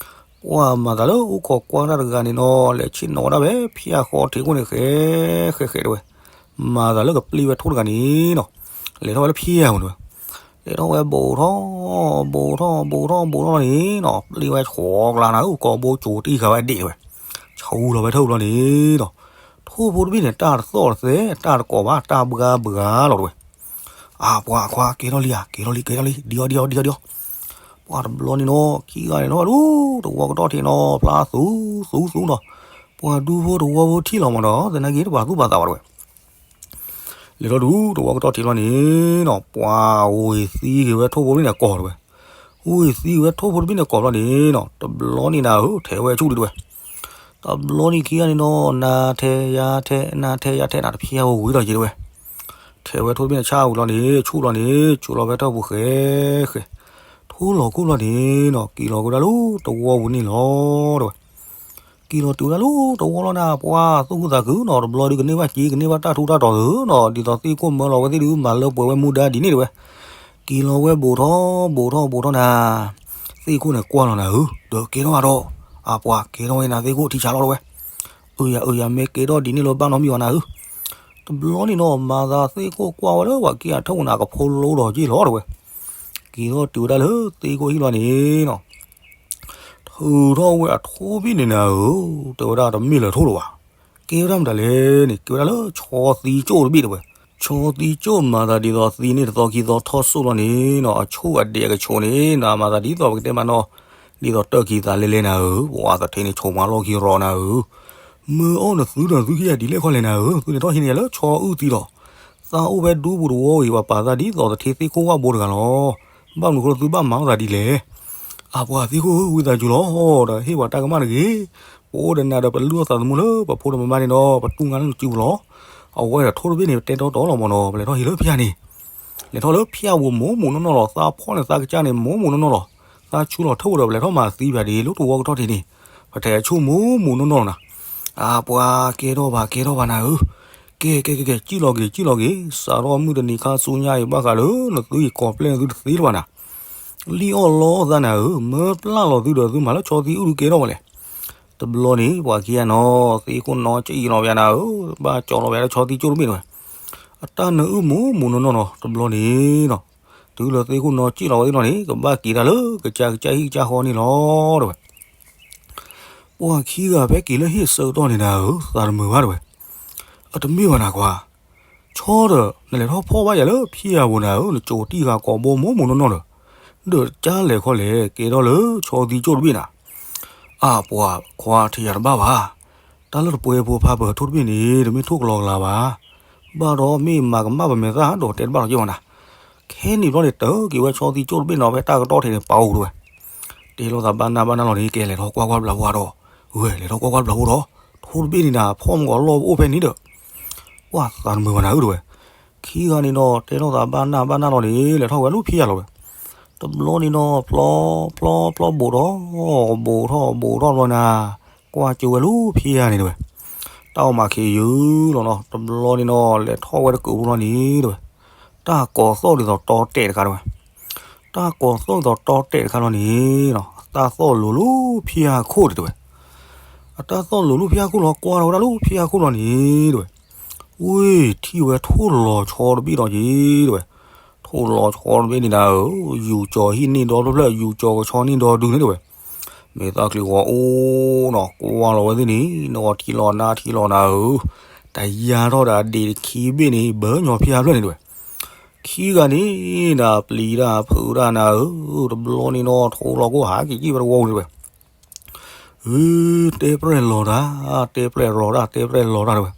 ပှၤမၤသးလၢအိၣ်ခိးကွၢ်တၢ်တဂၤန့ၣ်နီၤ လဲၤဆ့ၣ်နီၤဝဲဒၣ်ဖဲဖံးယၤဃီထံးခိၣ်န့ၣ် ဃဲဃဲဃဲတဝဲ. မၤသးလၢကပျ့ၢ်ဝဲထိၣ်တဂၤန့ၣ်နီၤ လဲၤထီၣ်ဝဲလၢဖံးယၤမးတဝဲ. လဲၤထီၣ်ဝဲဘူးထီၣ် ဘူးထီၣ် ဘူးထီၣ် ဘူးထီၣ်န့ၣ်နီၤ ပျ့ၢ်ဝဲဆိးကျါနၤဧၢ ကိာ်ဘိကၠိတအံၣ်ဃာ်ဝဲအဒံးတဝဲ. ဆူလီၤဖဲထၢၣ်ဘျီန့ၣ်နီၤ ထိၣ်ဖိတဘ့ၣ်န့ၣ် တၢ်တသီၣ်တသဲ တၢ်တကိးဘၣ် တၢ်ဘှါဘှါလီၤတဝဲ. အပှၤခွါ ကဲထီၣ်လံဧါ ကဲထီၣ်လံ ကဲထီၣ်လံ ဒံအီၤဒံအီၤဒံအီၤဒံအီၤ. ပှၤတဘျီန့ၣ်နီၤ ခံဂၤန့ၣ်နီၤ ဒူ တဝီကတီၢ်ထံးနီၤ ဖျါသူသူသူနီၤ ပှၤဒူဖိတဝီဖိထံၣ်လီၤမးဒီး သနာ်က့တပာ်သူၣ်ပာ်သးဘၣ်တဝဲ. လဲၤထီၣ်ဒူ တဝီကတီၢ်ထံးလီၤန့ၣ်နီၤ ပှၤဝ့ၤသံက့ၤဝဲထိၣ်ဖိတဘ့ၣ်န့ၣ်ကိာ်တဝဲ. ဝ့ၤသံက့ၤဝဲထိၣ်ဖိတဘ့ၣ်န့ၣ်ကိာ်ဘျီန့ၣ်နီၤ တဘျီန့ၣ်နၤဧၢ ထဲဝဲဆူၣ်ဒံးတဝဲ. တဘျီန့ၣ်ခံဂၤန့ၣ်နီၤ နၤထဲယၤထဲ နၤထဲယၤထဲ နၤတဖျဲဝဲဝံၤလီၤက့ၤတဝဲ, ထဲဝဲထိၣ်တဘ့ၣ်န့ၣ်ဆၣ်ဝံၤလီၤန့ၣ် ဆူၣ်လီၤန့ၣ် ဆူၣ်လီၤဖဲထၢၣ်ပူၤဃဲဃဲ, ထိၣ်လီၤခိၣ်လီၤန့ၣ်နီၤ က့ၤလီၤက့ၤဝဲဒၣ်လၢတဝီပူၤန့ၣ်လီၤတဝဲ. က့ၤလီၤတုၤဝဲဒၣ်လၢတဝီလီၤန့ၣ် ပှၤသူၣ်ခုသးခုနီၤ တဘျီဒုးကန့ၢ်ဘၣ်စ့ ကန့ၢ်ဘၣ်တၢ်ထူးတၢ်တီၤသုနီၤ ဒ်သိးသ့ၣ်ခိၣ်မၢလီၤဝဲသ့ၣ်ဒုး မၤလၢပှဲၤဝဲမူဒါဒ်န့ၣ်တဝဲ. က့ၤလီၤဝဲဘူးထီၣ်ဘူးထီၣ်ဘူးထီၣ်နၤ သ့ၣ်ခိၣ်န့ၣ်ကွၢ်လီၤနၤဧၢ, ဒီးကဲထီၣ်ဘၣ်ဒီး အပှၤကဲထီၣ်ဝဲနၤ သ့ၣ်ခိၣ်ထံဆးလီၤတဝဲ. အၢယၤအၢယၤ မ့ၢ်ကဲထီၣ်ဒ်န့ၣ်လၢဘၣ်နီတမံၤဘၣ်နၤဧၢ. တဘျီန့ၣ်နီၤ မၤသးသ့ၣ်ခိၣ်ကွၢ်ဝဲလၢပှၤက့ၤအထၢၣ်ပူၤန့ၣ် ကဖိလိဒီးက့ၤလီၤတဝဲ. က့ၤထီၣ်တုၤဝဲဒၣ်လၢသ့ၣ်ခိၣ်ဟံၣ်လီၤန့ၣ်နီၤ ထုးထီၣ်ဝဲအထိၣ်တဘ့ၣ်န့ၣ်နၤဧၢ, တဲဝဲဒၣ်တမ့ၢ်လၢၤထိၣ်လၢၤဘၣ်. ကဲဝဲဒၣ်မတၤလဲၣ်န့ၣ် ကဲဝဲဒၣ်လၢဆီသံကၠိၣ်တဘ့ၣ်တဝဲ. ဆီသံကၠိၣ်မၤသးဒ်သိးသံန့ၣ်တသီခံသီထီၣ်စိၣ်လီၤန့ၣ်နီၤ အဆိၣ်အဒဲးအကဆိးန့ၣ် နၤမၤသးဒ်သိးပကတဲမးနီၤ ဒ်သိးတၢ်ခံသးလဲလဲနၤဧၢ, ပှၤသထ့န့ၣ်ဆိးမၤလီၢ်ခံရီနၤဧၢ. မၢအီၣ်နသုဒီးသုခံဂၤဒ်လဲၣ်ခီလဲၣ်နၤဧၢ, သုလဲၤထီၣ်ဟံးန့ၢ်ယၤလၢဆီအုၣ်သံဒီး သးအိၣ်ဖဲဒူပူၤတဝီအံၤ ပှၤပာ်သးဒ်သိးသထ့သ့ၣ်ခိၣ်ဝၣ်ဘိတဂၤလီၤ. ဘၣ်မနုၤဃိသုဘၣ်မၤအီၣ်သးဒ်လဲၣ်. အပှၤသ့ၣ်ခိၣ်ဧၢ ဝံသးစူၤလီၤ, ဒီးဟ့ၣ်ပှၤတၢ်ကမၣ်တဂ့ၤ. ပအိၣ်ဒီးနၤဒီးပလုၢ်အီၣ်သးသမူလၢပဖိဒီးပမါန့ၣ်ဒီး ပတူၢ်ငါလၢနစုပူၤလီၤ. အဝဲဒီးထိၣ်တဘ့ၣ်န့ၣ် ပတဲတီတီလီၤမၢ်နီၤ, ပလဲၤထီၣ်ဟံးလၢဖၠၣ်န့ၣ် လဲၤထီၣ်လၢဖၠၣ်ပူၤမိၢ်မိၢ်နီၢ်နီၢ်လီၤ. သးဖီၣ်န့ၣ်သးကစၢ်န့ၣ် မိၢ်မိၢ်နီၢ်နီၢ်လီၤ. သးဆူလီၤထၢၣ်ဝဲဒီး ပလဲၤထီၣ်မၤသံပၠးဒ်လၢတဝီကထီၣ်ထံးန့ၣ် ပထဲးဆူမိၢ်မိၢ်နီၢ်နီၢ်လီၤနၤ. အပှၤကဲထီၣ်ဘၣ်ကဲထီၣ်ဘၣ်နၤဧၢ, ကဲကဲကဲကဲ စံၣ်လီၤက့ၤစံၣ်လီၤက့ၤ, စးထီၣ်မုၢ်တနံၤခါဆူညါအံၤ ဘၣ်ဃးလၢနသုအံၤ ကိးပျဲၢ်နသုတသ့လၢၤဘၣ်နၤ. လံၣ်အီၣ်လီသးနၤဧၢ, မၢပျၢ်လီၤသုဒီးသုမၤလၢဆီသံအုၣ်ဒုးကဲထီၣ်ဝဲလဲၣ်. တဘျီန့ၣ် ပှၤခံဂၤနီၤ သ့ၣ်ခိၣ်နီၤစံၣ်လီၤပၠးနၤဧၢ, ဘၣ်ကၠီလီၤပၠးလၢဆီသံကၠိၣ်တဘ့ၣ်တဝဲ. အတၢ်နၢအုၣ်မိၢ်မိၢ်နီၢ်နီၢ်နီၤ တဘျီန့ၣ်နီၤ တုၤလၢသ့ၣ်ခိၣ်နီၤစံၣ်လီၤဝဲသ့ၣ်နီၤန့ၣ် ကဘၣ်က့ၤတၢ်လၢကစၢ်ကစၢ်ဟံၣ်ကစၢ်ဃီန့ၣ်လီၤတဝဲ. ပှၤခံဂၤဖဲက့ၤလၢဟံၣ်ဆၢကတီၢ်န့ၣ်နၤဧၢ, သးတမုာ်ဘၣ်တဝဲ. အတမ့ၢ်ဘၣ်နၤကွၢ်, ဆီဒီး နလဲၤထီၣ်ဖီၣ်ဘၣ်ယၤလၢဖံယၤပူၤနၤဧၢ, နကၠိၤတံၢ်ဃာ်ကိာ်ဘိမိၢ်မိၢ်နီၢ်နီၢ်ဒီး ဒီးကၢ်လဲၤခီလဲၣ် ကဲထီၣ်လၢဆီသံကၠိၣ်တဘ့ၣ်နၤ. အပှၤခွါထံၣ်ယၤတဘၣ်ဘၣ်, တၢ်လၢတပှဲၤဖိဖးပၢၤထိၣ်တဘ့ၣ်န့ၣ် တမ့ၢ်ထိၣ်ကလီကလီဘၣ်. ဘၣ်ဒီးမ့ၢ်မၤကမၣ်ပမဲာ်သၣ်ဒီးတဲတဘၣ်လီၤက့ၤဝဲနၤ. ခဲန့ၣ်ဘျီန့ၣ် တၢ်က့ၤဝဲဆီသံကၠိၣ်တဘ့ၣ်နီၤ ဖဲတၢ်ကတီၢ်ထံးန့ၣ် ပာ်အိၣ်တဝဲ. တဲလိာ်သးဘၣ်နၢ်ဘၣ်နၢ်လီၤန့ၣ် ကဲလဲၤထီၣ်ကွၢ်ကွၢ်ဘျးဝါဒီး, ဝဲလဲၤထီၣ်ကွၢ်ကွၢ်ဘျးဝါဒီး, ထိၣ်တဘ့ၣ်န့ၣ်နၤ ဖီၣ်မကီးလီၢ်အိၣ်ဖဲန့ၣ်ဒီး ပှၤသးတမုာ်ဘၣ်နၤဧၢတဝဲ. ခံဂၤန့ၣ်ဒီး တဲလိာ်သးဘၣ်နၢ်ဘၣ်နၢ်လီၤန့ၣ် လဲၤထီၣ်ဝဲလၢဖံယၤလီၤဝဲ. တဘျီန့ၣ်ဒီး ဖျီဖျီဖျီဘူးထီၣ်, ဘူးထီၣ်ဘူးထီၣ်ဘျီနၤ, ကွၢ်ကၠိဝဲလၢဖံယၤန့ၣ်တဝဲ. တၢ်အီၣ်မၤခ့ယုၢ်လီၤနီၤ, တဘျီန့ၣ်ဒီး လဲၤထီၣ်ဝဲတကုးဘျီန့ၣ်တဝဲ. တၢ်ကိးသီၣ်ဒ်သိးတီတဲာ်တခါတဝဲ. တၢ်ကိးသီၣ်ဒ်သိးတီတဲာ်တခါလီၤန့ၣ်နီၤ, အတၢ်သီၣ်လိၤလၢဖံယၤခိၣ်ဒံးတဝဲ. အတၢ်သီၣ်လိၤလၢဖံယၤခိၣ်လီၤ ကွၢ်ထီၣ်ဝဲဒၣ်လၢဖံယၤခိၣ်လီၤန့ၣ်တဝဲ. ဝ့ၢ်ထံၣ်ဝဲထိၣ်လီၤဆီတဘ့ၣ်ဒီးက့ၤတဝဲ. ထိၣ်လီၤဆီတဘ့ၣ်န့ၣ်နၤဧၢ, ယူၤကၠီၤဟံၣ်န့ၢ်ဒီဖျၢၣ်ဖျၢၣ် ယူၤကၠီၤကဆီန့ၢ်ဒီဒုန့ၣ်တဝဲ. မဲာ်သၣ်ချံဂီၤအိၣ်နီၤ ကွၢ်လီၤဝဲသ့ၣ်န့ၣ် နဂီၤထံလီၤနၢ်ထံလီၤနၤဧၢ. တယါထီၣ်ဒီးအဒံးတခံဘ့ၣ်န့ၣ် ဘၢညီဖံယၤဖျၢၣ်န့ၣ်တဝဲ. ခံဂၤန့ၣ် နၤပျံၤတၢ်ဖုးတၢ်နၤဧၢ, တဘျီန့ၣ်ဒီး ထိၣ်လီၤခိၣ်ဟးက့ၤကံၣ်ဝဲတဝီန့ၣ်တဝဲ. ဧၢ, တဲပြဲၢ်လီၤတၢ်, တဲပြဲၢ်လီၤတၢ်, တဲပြဲၢ်လီၤတၢ်တဝဲ.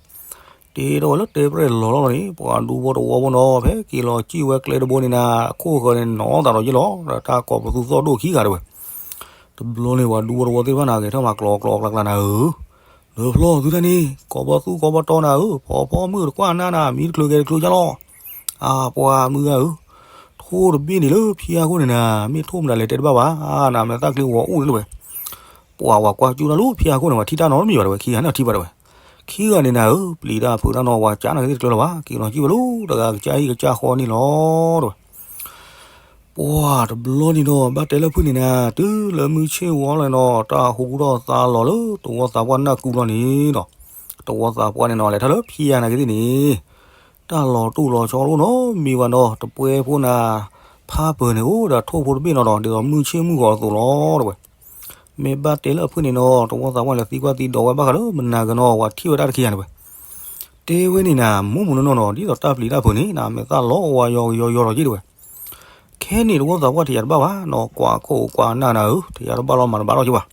တဲထီၣ်ဝဲလၢတဲပြဲၢ်လီၤလီၤန့ၣ် ပှၤဒူဖိတဝီဖိနီၤ ဖဲက့ၤလီၤကံၣ်ဝဲကျဲတဘိန့ၣ်နၤ အခိၣ်ဃၢၤန့ၣ်နီၤသးဒီးယ့ၢ်လီၤ ဒီးတၢ်ကိးပသူသီၣ်ဒိၣ်ခံဂၤတဝဲ. တဘျီန့ၣ် ပှၤဒူဖိတဝီသ့ၣ်တဖၣ်နၤ ဂဲၤထၢၣ်မၤကျိးကျိးကျါကျါနၤဧၢ. လၢဖျီသုတၢ်န့ၣ် ကိးပသူကိးပတီနၤဧၢ, ဖီဖီမုၢ်တကွၢ်နၢ်နၤ မံတချုးဂဲၤတချုးကၢ်လီၤ. အပှၤမုၢ်ဂၤဧၢ, ထိၣ်တဘ့ၣ်န့ၣ်လၢဖံယၤခိၣ်န့ၣ်နၤ မ့ၢ်ထိၣ်မတၤလဲၣ်တဲတဘၣ်ဘၣ်, နမဲာ်သၣ်ချံဂီၤအိၣ်န့ၣ်လၢဝဲ. ပှၤဝဲကွၢ်ကၠူၣ်တၢ်လၢဖံယၤခိၣ်န့ၣ် ဝဲထံၣ်တၢ်နီတမံၤဘၣ်တဝဲ, ခံဂၤန့ၣ်ထံၣ်ဘၣ်တဝဲ. ခံဂၤန့ၣ်နၤဧၢ, ပျံၤတၢ်ဖုးတၢ်နီၤ ဝဲကၠါနၤကသ့ၣ်တကျၢၤလၢၤဘၣ်, က့ၤလီၤကံၣ်ဝဲလၢတဂၤကစၢ်ဟံၣ်ကစၢ်ဃီန့ၣ်လီၤတဝဲ. ပှၤတဘျီန့ၣ်ဒီး ဘၣ်တဲလၢဖုန့ၣ်နၤ တုၤလၢမုၢ်ဆ့ၣ်ဝီလီၤနီၤ တၢ်ဟူထီၣ်သါလီၤလၢတဝီသးပှၢ်နၢ်ကူလီၤန့ၣ်နီၤ. တဝီသးပှၢ်န့ၣ်နီၤ လဲၤထီၣ်လၢဖံယၤနၤကသ့ၣ်န့ၣ် တၢ်လီၤတိၢ်လီၤဆီတအိၣ်နီတမံၤဘၣ်နီၤ, တပှဲၤဖိနၤ ဖးပၢၤန့ၣ်အိၣ်ဒီးထိၣ်ဖိတဘ့ၣ်နီၤဒီး ဒ်သိးမုၢ်ဆ့ၣ်မုၢ်ဂီၤအသိးလီၤတဝဲ. မ့ၢ်ဘၣ်တဲလၢအဖုန့ၣ်နီၤ တဝီသးပှၢ်လဲၤသံကွၢ်သံဒိးဝဲဘၣ်ဃးလၢမနၤဂ့ၤနီၤ ဝဲထံၣ်ဝဲတၢ်တခံဂၤန့ၣ်ဝဲ. တဲဝဲန့ၣ်နၤ မိၢ်မိၢ်နီၢ်နီၢ်နီၤ ဒ်သိးတၢ်ပျံၤတၢ်ဖုးန့ၣ် နမဲာ်သၣ်လီၤဝါယီယီယီလီၤက့ၤတဝဲ. ခဲန့ၣ်တဝီသးပှၢ်ထံၣ်ယၤတဘၣ်ဘၣ်နီၤ ကွၢ်ခိၣ်ကွၢ်နၢ်နၤဧၢ, ထံၣ်ယၤတဘၣ်လီၤမၤတဘၣ်လီၤက့ၤဘၣ်.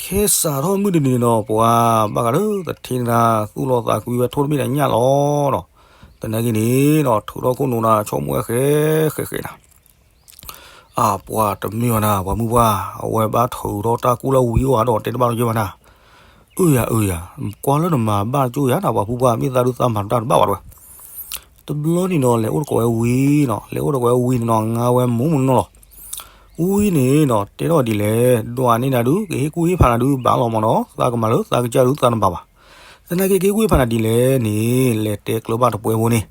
ခဲစးထီၣ်မုၢ်တနံၤန့ၣ်နီၤ ပှၤဘၣ်ဃးလၢသထ့နၤ သူၣ်လီၤသးကွံဝဲထိၣ်တဘ့ၣ်ဒီးညၣ်လီၤနီၤ. သနာ်က့န့ၣ်နီၤ ထုးထီၣ်ခိၣ်နူာ်နၤ ဆိကမိၣ်ဝဲဃဲဃဲဃဲနၤ. အပှၤတမ့ၢ်ဘၣ်နၤ ပှၤမုၢ်ပှၢ် အဝဲဘၣ်ထုးထီၣ်တၢ်ကူၣ်လၢဝံၤအိၣ်ဧါဒီးတဲတဘၣ်လီၤက့ၤဘၣ်နၤ. အၢယၤအၢယၤ, ကွၢ်လၢနမၤဘၣ်ကၠိယၤနၤ ပှၤဖုပှၢ် မ့ၢ်သးဒုးသးမၤတၢ်တဘၣ်ဘၣ်တဝဲ. တဘျီန့ၣ်နီၤ လဲၤအိၣ်တကိးဝဲဝံၤနီၤ, လဲၤအိၣ်တကိးဝဲဝံၤန့ၣ်နီၤ ငါဝဲမူမူနီၤလီၤ. ဝံၤန့ၣ်နီၤ တဲထီၣ်ဒ်လဲၣ်, ဒွးန့ၢ်နၤဒုး ကဟ့ၣ်ကူၣ်ဟ့ၣ်ဖးနၤဒုး ဘၣ်လီၤမၢ်နီၤ, သးကမၤလၢသးကစၢ်ဒုးသးတဘၣ်ဘၣ်. သနာ်က့ ကဟ့ၣ်ကူၣ်ဟ့ၣ်ဖးနၤဒ်လဲၣ်န့ၣ် လဲၤတဲကျၢၤဘၣ်တပှဲၤဖိန့ၣ်,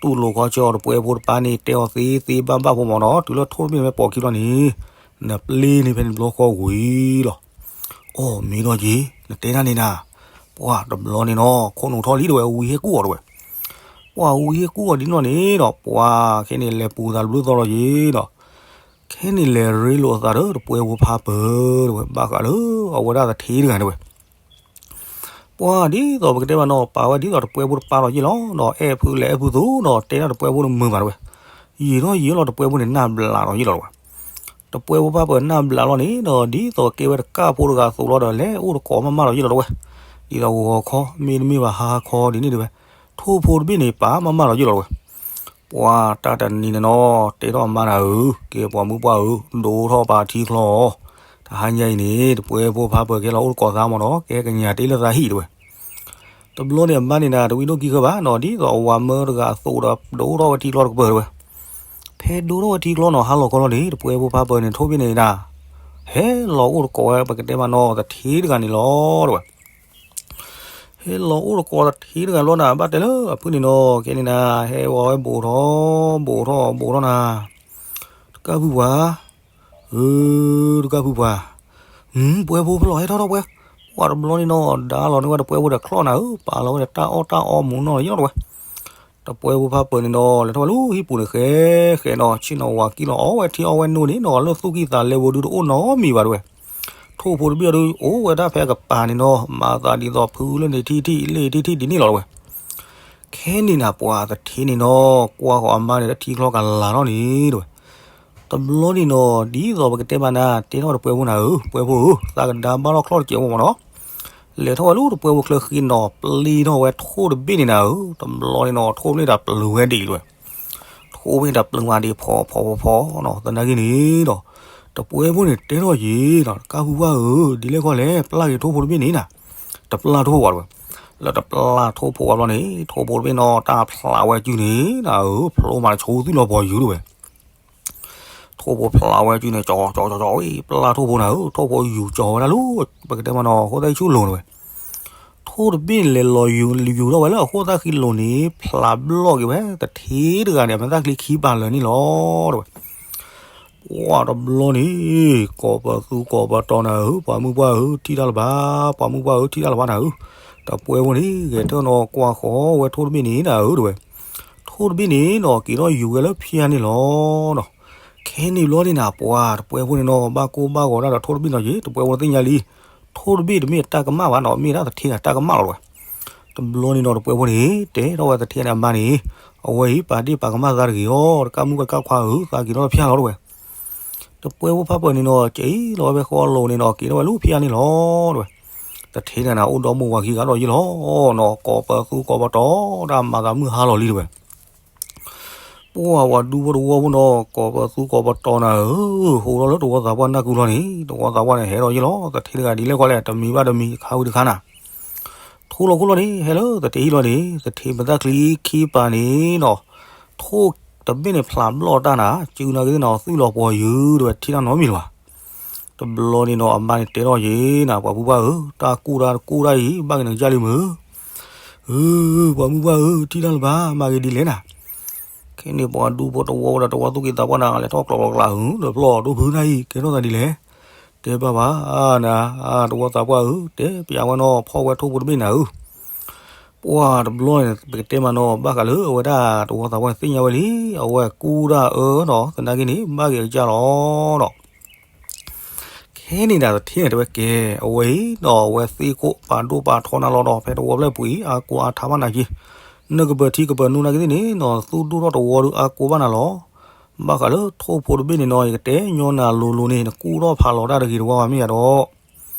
တူၢ်လိာ်ခီဆၢအီၤတပှဲၤဖိတပၤန့ၣ် တဲအီၤသ့သ့ဘၣ်ဘၣ်ဖိမၢ်နီၤ, တုၤလၢထိၣ်တဘ့ၣ်မ့ၢ်ပိာ်ခံဘျီန့ၣ် နပျ့ၤန့ၣ်ဖဲန့ၣ်တဘျီဃီဝံၤလီၤ. အိ မ့ၢ်ဒီးက့ၤ နတဲတၢ်န့ၣ်နၤ, ပှၤတဘျီန့ၣ်နီၤ ခိၣ်နူာ်ထီၣ်လံတဝဲ ဝံၤဟ့ၣ်ကူၣ်အီၤတဝဲ. ပှၤဝံၤဟ့ၣ်ကူၣ်အီၤဒ်နီၢ်န့ၣ်ဒီး ပှၤခဲန့ၣ်လဲၤပူၤသးတဘျုးသီလီၤက့ၤဒီး ခဲန့ၣ်လဲၤရ့လိာ်အသးဒီးတပှဲၤဖိဖါပၢၤတဝဲ ဘၣ်ဃးလၢအဝဲဒၣ်သထ့တဂၤတဝဲ. ပှၤဒ်သိးပကတဲဘၣ်နီၤ ပာ်ဝဲဒ်သိးတပှဲၤဖိတပၤလီၤက့ၤလီၤ, ဒီးအဲၣ်ဖုလဲၤအဲၣ်ဖုသိးဒီး တဲဒၣ်တပှဲၤဖိတမုာ်ဘၣ်တဝဲ. ယံာ်ထီၣ်ယံာ်လီၤ တပှဲၤဖိန့ၣ်နၢ်ဘျးလီၤယ့ၣ်လီၤတဝဲ. တပှဲၤဖိဖါပၢၤနၢ်ဘျးလီၤန့ၣ်ဒီး ဒ်သိးကဲဝဲတကၣ်ဖိတဂၤအသိးလီၤဒီး လဲၤအိၣ်တကိးမးမးလီၤယ့ၣ်လီၤတဝဲ. ဒ်သိးဂီၤခီ မ့တမ့ၢ်ဘၣ်ဟါခီဒ်န့ၣ်တဝဲ, ထိၣ်ဖိတဘ့ၣ်န့ၣ် ပာ်မးမးလီၤယ့ၣ်လီၤတဝဲ. ပှၤတၢ်တနံၤန့ၣ်နီၤ တဲထီၣ်အမါတဂၤဧၢ, ကဲပှၤမုၣ်ပှၢ်ဧၢ, ဒိးထီၣ်ပာ်ထံချီအီၤ, တဟါညါအံၤန့ၣ် တပှဲၤဖိဖါပၢၤကဲလီၤအိၣ်တကိးသးမၢ်နီၤ, ကဲကညးတ့ၢ်လၢသးဟံၣ်တဝဲ. တဘျီန့ၣ်အမါန့ၣ်နၤ တဝံဒိၣ်ကံဃၢဘၣ်နီၤ, ဒ်သိးအဝၤမၢတဂၤအသိးဒီး ဒိးထီၣ်ဝဲထံချီတကပၤတဝဲ. ဖဲဒိးထီၣ်ဝဲထံချီနီၤ ဟါလီၤခီလီၤန့ၣ် တပှဲၤဖိဖါပၢၤန့ၣ် ထိၣ်ဘ့ၣ်န့ၣ်နၤ ဟဲလီၤအိၣ်တကိးဝဲ ပကတဲမးနီၤ သထ့တဂၤန့ၣ်လီၤတဝဲ. ဟဲလီၤအိၣ်တကိးသထ့တဂၤလီၤနၤ ဘၣ်တဲလၢအဖုန့ၣ်နီၤ ကဲန့ၣ်နၤ ဟဲဝဲဘိးထီၣ် ဘိးထီၣ် ဘိးထီၣ်နၤ, တကၣ်ဖုပှၤ ဧၢ, တကၣ်ဖုပှၤ, ပှဲၤဖိဖဲလီၤဟဲထီၣ်ထီၣ်ပှဲၤ, ပှၤတဘျီန့ၣ်နီၤ ဒါလီၤန့ၢ်ဝဲတပှဲၤဖိဒီးချီၣ်နၤဧၢ, ပာ်လီၤဝဲဒီးတၢ်အီၣ်တၢ်အီမူနီၤလီၤယ့ၣ်လီၤတဝဲ. တပှဲၤဖိဖါပၢၤန့ၣ်နီၤ လဲၤထီၣ်ဝဲလၢဟံၣ်ပူၤန့ၣ် ဃဲဃဲနီၤ ဆ့ၣ်နီၤဝၤကံၣ်လီၤ အီၣ်ဝဲထံအီၣ်ဝဲနိန့ၣ်နီၤ လၢသူၣ်ကံၢ်သးလဲပူၤဒုတအိၣ်နီတမံၤဘၣ်တဝဲ. ထိၣ်ဖိတဘ့ၣ်အီၤဒု အိၣ်ဝဲဒၣ်ဖဲအကပၤန့ၣ်နီၤ မၤသးဒ်သိးဖုလၢန့ၣ်ထံၣ်ထံၣ် လ့ၣ်ထံၣ်ထံၣ်ဒ်န့ၣ်လီၤတဝဲ. ခဲန့ၣ်နၤ ပှၤသထ့န့ၣ်နီၤ ကွၢ်ဃီၤအမါန့ၣ် လၢထံချီကလၤထီၣ်န့ၣ်တဝဲ. တဘျီန့ၣ်နီၤ ဒ်သိးပကတဲမးနၤ တဲထီၣ်တပှဲၤဖိနၤဧၢ, ပှဲၤဖိဧၢ, သးကဒါဘၣ်ထီၣ်ချီၣ်တစဲးဖိမၢ်နီၤ. လဲၤထီၣ်ဝဲလၢတပှဲၤဖိချၢဃံနီၤ ပျံၤထီၣ်ဝဲထိၣ်တဘ့ၣ်န့ၣ်နၤဧၢ, တဘျီန့ၣ်နီၤ ထိၣ်ဘ့ၣ်တၢ်ပျုၤဝဲဒံးတဝဲ. ထိၣ်ဘ့ၣ်တၢ်ပျုၤမးဒံးဖီဖီဖီဖီနီၤ သနာ်က့န့ၣ်ဒီး တပှဲၤဖိန့ၣ်တဲထီၣ်ယ့ၤနီၤ တကၣ်ဖုပှၢ်ဧၢ, ဒ်လဲၣ်ခီလဲၣ် ပျၢ်က့ၤထိၣ်ဖိတဘ့ၣ်န့ၣ်နၤ, တပျၢ်ထိၣ်ဖိဝဲတဝဲ. လၢတပျၢ်ထိၣ်ဖိဝဲဘျီန့ၣ် ထိၣ်ဖိတဘ့ၣ်နီၤ တၢ်ဖျးဝဲစုန့ၣ်နၤဧၢ, ဖျိမးတဆိသုလီၤပှီၤယုၤတဝဲ. ထိၣ်ဖိဖျးဝဲစုန့ၣ် ကၠီကၠီကၠီကၠီဝဲ ပျၢ်ထိၣ်ဖိနၤဧၢ, ထိၣ်ဖိယူၤကၠီဝဲဒၣ်လၢ ပကတဲမးနီၤ အဃိသတးဆူလိၤတဝဲ. ထိၣ်တဘ့ၣ်န့ၣ်လဲၤလီၤယူၤ ယူၤထီၣ်ဝဲလၢအဃိသတးဃံလိၤန့ၣ် ဖျးဘျီၣ်က့ၤဝဲ သထ့တဂၤန့ၣ် အမဲာ်သၣ်ချံခံပၤလၢာ်န့ၣ်လီၤတဝဲ. ပှၤတဘျီန့ၣ် ကိးပသူကိးပတီၤနၤဧၢ, ပှၤမုၣ်ပှၢ်ဧၢ, ထံၣ်တၢ်လၢၤဘၣ်, ပှၤမုၣ်ပှၢ်ဧၢ, ထံၣ်တၢ်လၢၤဘၣ်နၤဧၢ. တပှဲၤဖိန့ၣ် ဂဲၤတၢၢ်နီၤကွၢ်ဃီၤဝဲထိၣ်တဘ့ၣ်န့ၣ်နၤဧၢတဝဲ. ထိၣ်တဘ့ၣ်န့ၣ်နီၤ က့ၤထီၣ်ယူၤဝဲလၢဖၠါန့ၣ်လီၤနီၤ. ခဲန့ၣ်ဘျီန့ၣ်နၤ ပှၤတပှဲၤဖိန့ၣ်နီၤ ဘၣ်ကိၢ်ဘၣ်ဂီၤတၢ်ဒီးထိၣ်တဘ့ၣ်နီၤက့ၤ, တပှဲၤဖိသ့ၣ်ညါလံ. ထိၣ်တဘ့ၣ်တမ့ၢ်တၢ်ကမၣ်ဘၣ်နီၤ, မ့ၢ်ဒၣ်သထ့တၢ်ကမၣ်လီၤတဝဲ. တဘျီန့ၣ်နီၤ တပှဲၤဖိန့ၣ် တဲထီၣ်ဝဲသထ့န့ၣ်အမါန့ၣ်, အဝဲအံၤ ပာ်ဒ့ၣ်ပာ်ကမၣ်သးတဂ့ၤအီၤ, တကၣ်မုၣ်ကတကၣ်ခွါဧၢ, သးက့ၤထီၣ်ဖၠါလီၤတဝဲ. တပှဲၤဖိဖါပၢၤန့ၣ်နီၤ က့ၤလီၤဝဲဖဲဃီအလိၤန့ၣ်နီၤ က့ၤထီၣ်ဝဲလၢဖၠါန့ၣ်လီၤတဝဲ. သထ့တဂၤန့ၣ် အိၣ်ဒီမိၢ်ဝၤခံဂၤဒီးယ့ၢ်လီၤနီၤ, ကိးပသူကိးပတီၤ တၢ်မၤသးမုၢ်ဟါလီၤလံတဝဲ. ပှၤဝၤဒူဖိတဝီဖိနီၤ ကိးပသူကိးပတီၤနၤဧၢ, ဟူးထီၣ်လၢတဝီသးပှၢ်နၢ်ကုလီၤန့ၣ်, တဝီသးပှၢ်န့ၣ် ဟဲဒီးယ့ၢ်လီၤ, သထ့တဂၤဒ်လဲၣ်ခီလဲၣ် တမံၤဘၣ်တမံၤ ခါဝံၤတခါနၤ. ထိၣ်လီၤခိၣ်လီၤန့ၣ် ဟဲလၢသထ့ဟံၣ်လီၤန့ၣ်, သထ့မဲာ်သၣ်ချံခံပၤန့ၣ်နီၤ, ထိၣ်တဘ့ၣ်န့ၣ်ဖျးဘျီၣ်တၢ်နၤ, စုနာ်က့သ့ၣ်နီၤ သုးလီၤပှီၤယုၤတဝဲ ထံၣ်တၢ်နီတမံၤလၢၤဘၣ်. တဘျီန့ၣ်နီၤ အမါန့ၣ်တဲထီၣ်ယ့ၢ်နၤ ပှၤဖုပှၢ်ဧၢ, တၢ်ကူၣ်တၢ်ကူၣ်တၢ်အံၤ ဘၣ်က့ၤနကစၢ်လံမုၢ်. ဧၢ, ပှၤဖုပှၢ်ဧၢ, ထံၣ်တၢ်လၢၤဘၣ်, မၤက့ၤဒ်လဲၣ်နၤ. ခဲန့ၣ်ပှၤဒူဖိတဝီဝဲဒီးတဝီသူၣ်က့သးပှၢ်နၤ လဲၤထီၣ်ကျီၤကျီၤကျါဧၢ, ဒီးဖျီၣ်ဒိဖုနၤအံၤ ကဲထီၣ်သးဒ်လဲၣ်. တဲဘၣ်ဘၣ်နၤ, တဝီသးပှၢ်ဧၢ, တဲပျးဝဲနီၤ ဖီၣ်ဝဲထိၣ်ဖိတဘ့ၣ်နၤဧၢ. ပှၤတဘျီန့ၣ် ပကတဲမးနီၤ ဘၣ်ဃးလၢအဝဲဒၣ်တဝီသးပှၢ်သ့ၣ်ညါဝဲလံ, အဝဲကူၣ်တၢ်အၢနီၤ သနာ်က့န့ၣ် ဘၣ်က့ၤအကစၢ်လီၤနီၤ. ခဲန့ၣ်ဒၣ်သထ့န့ၣ်တဲဝဲကဲ, အဝဲအံၤနီၤ အဝဲသ့ၣ်ခိၣ်ပာ်ဒိၣ်ပာ်ထီနၤလီၤဒီး ဖဲတဝီဖျၢၣ်ပူၤအံၤ အါကိးအါထးဘၣ်နၤက့ၤ, နကပၢၤထံကပၢၤနိနၤက့ၤသ့ၣ်န့ၣ်နီၤ သူၣ်ဒိၣ်ထီၣ်တဝီဒုးအါကိးဘၣ်နၤလီၤ. ဘၣ်ဃးလၢထိၣ်ဖိတဘ့ၣ်န့ၣ်နီၤ ယကတဲညီနၤလိၤလိၤန့ၣ် နကူၣ်ထီၣ်ဖးလီၤတၢ်တဂ့ၤတဝါဘၣ်မ့ၢ်ယၤဒီး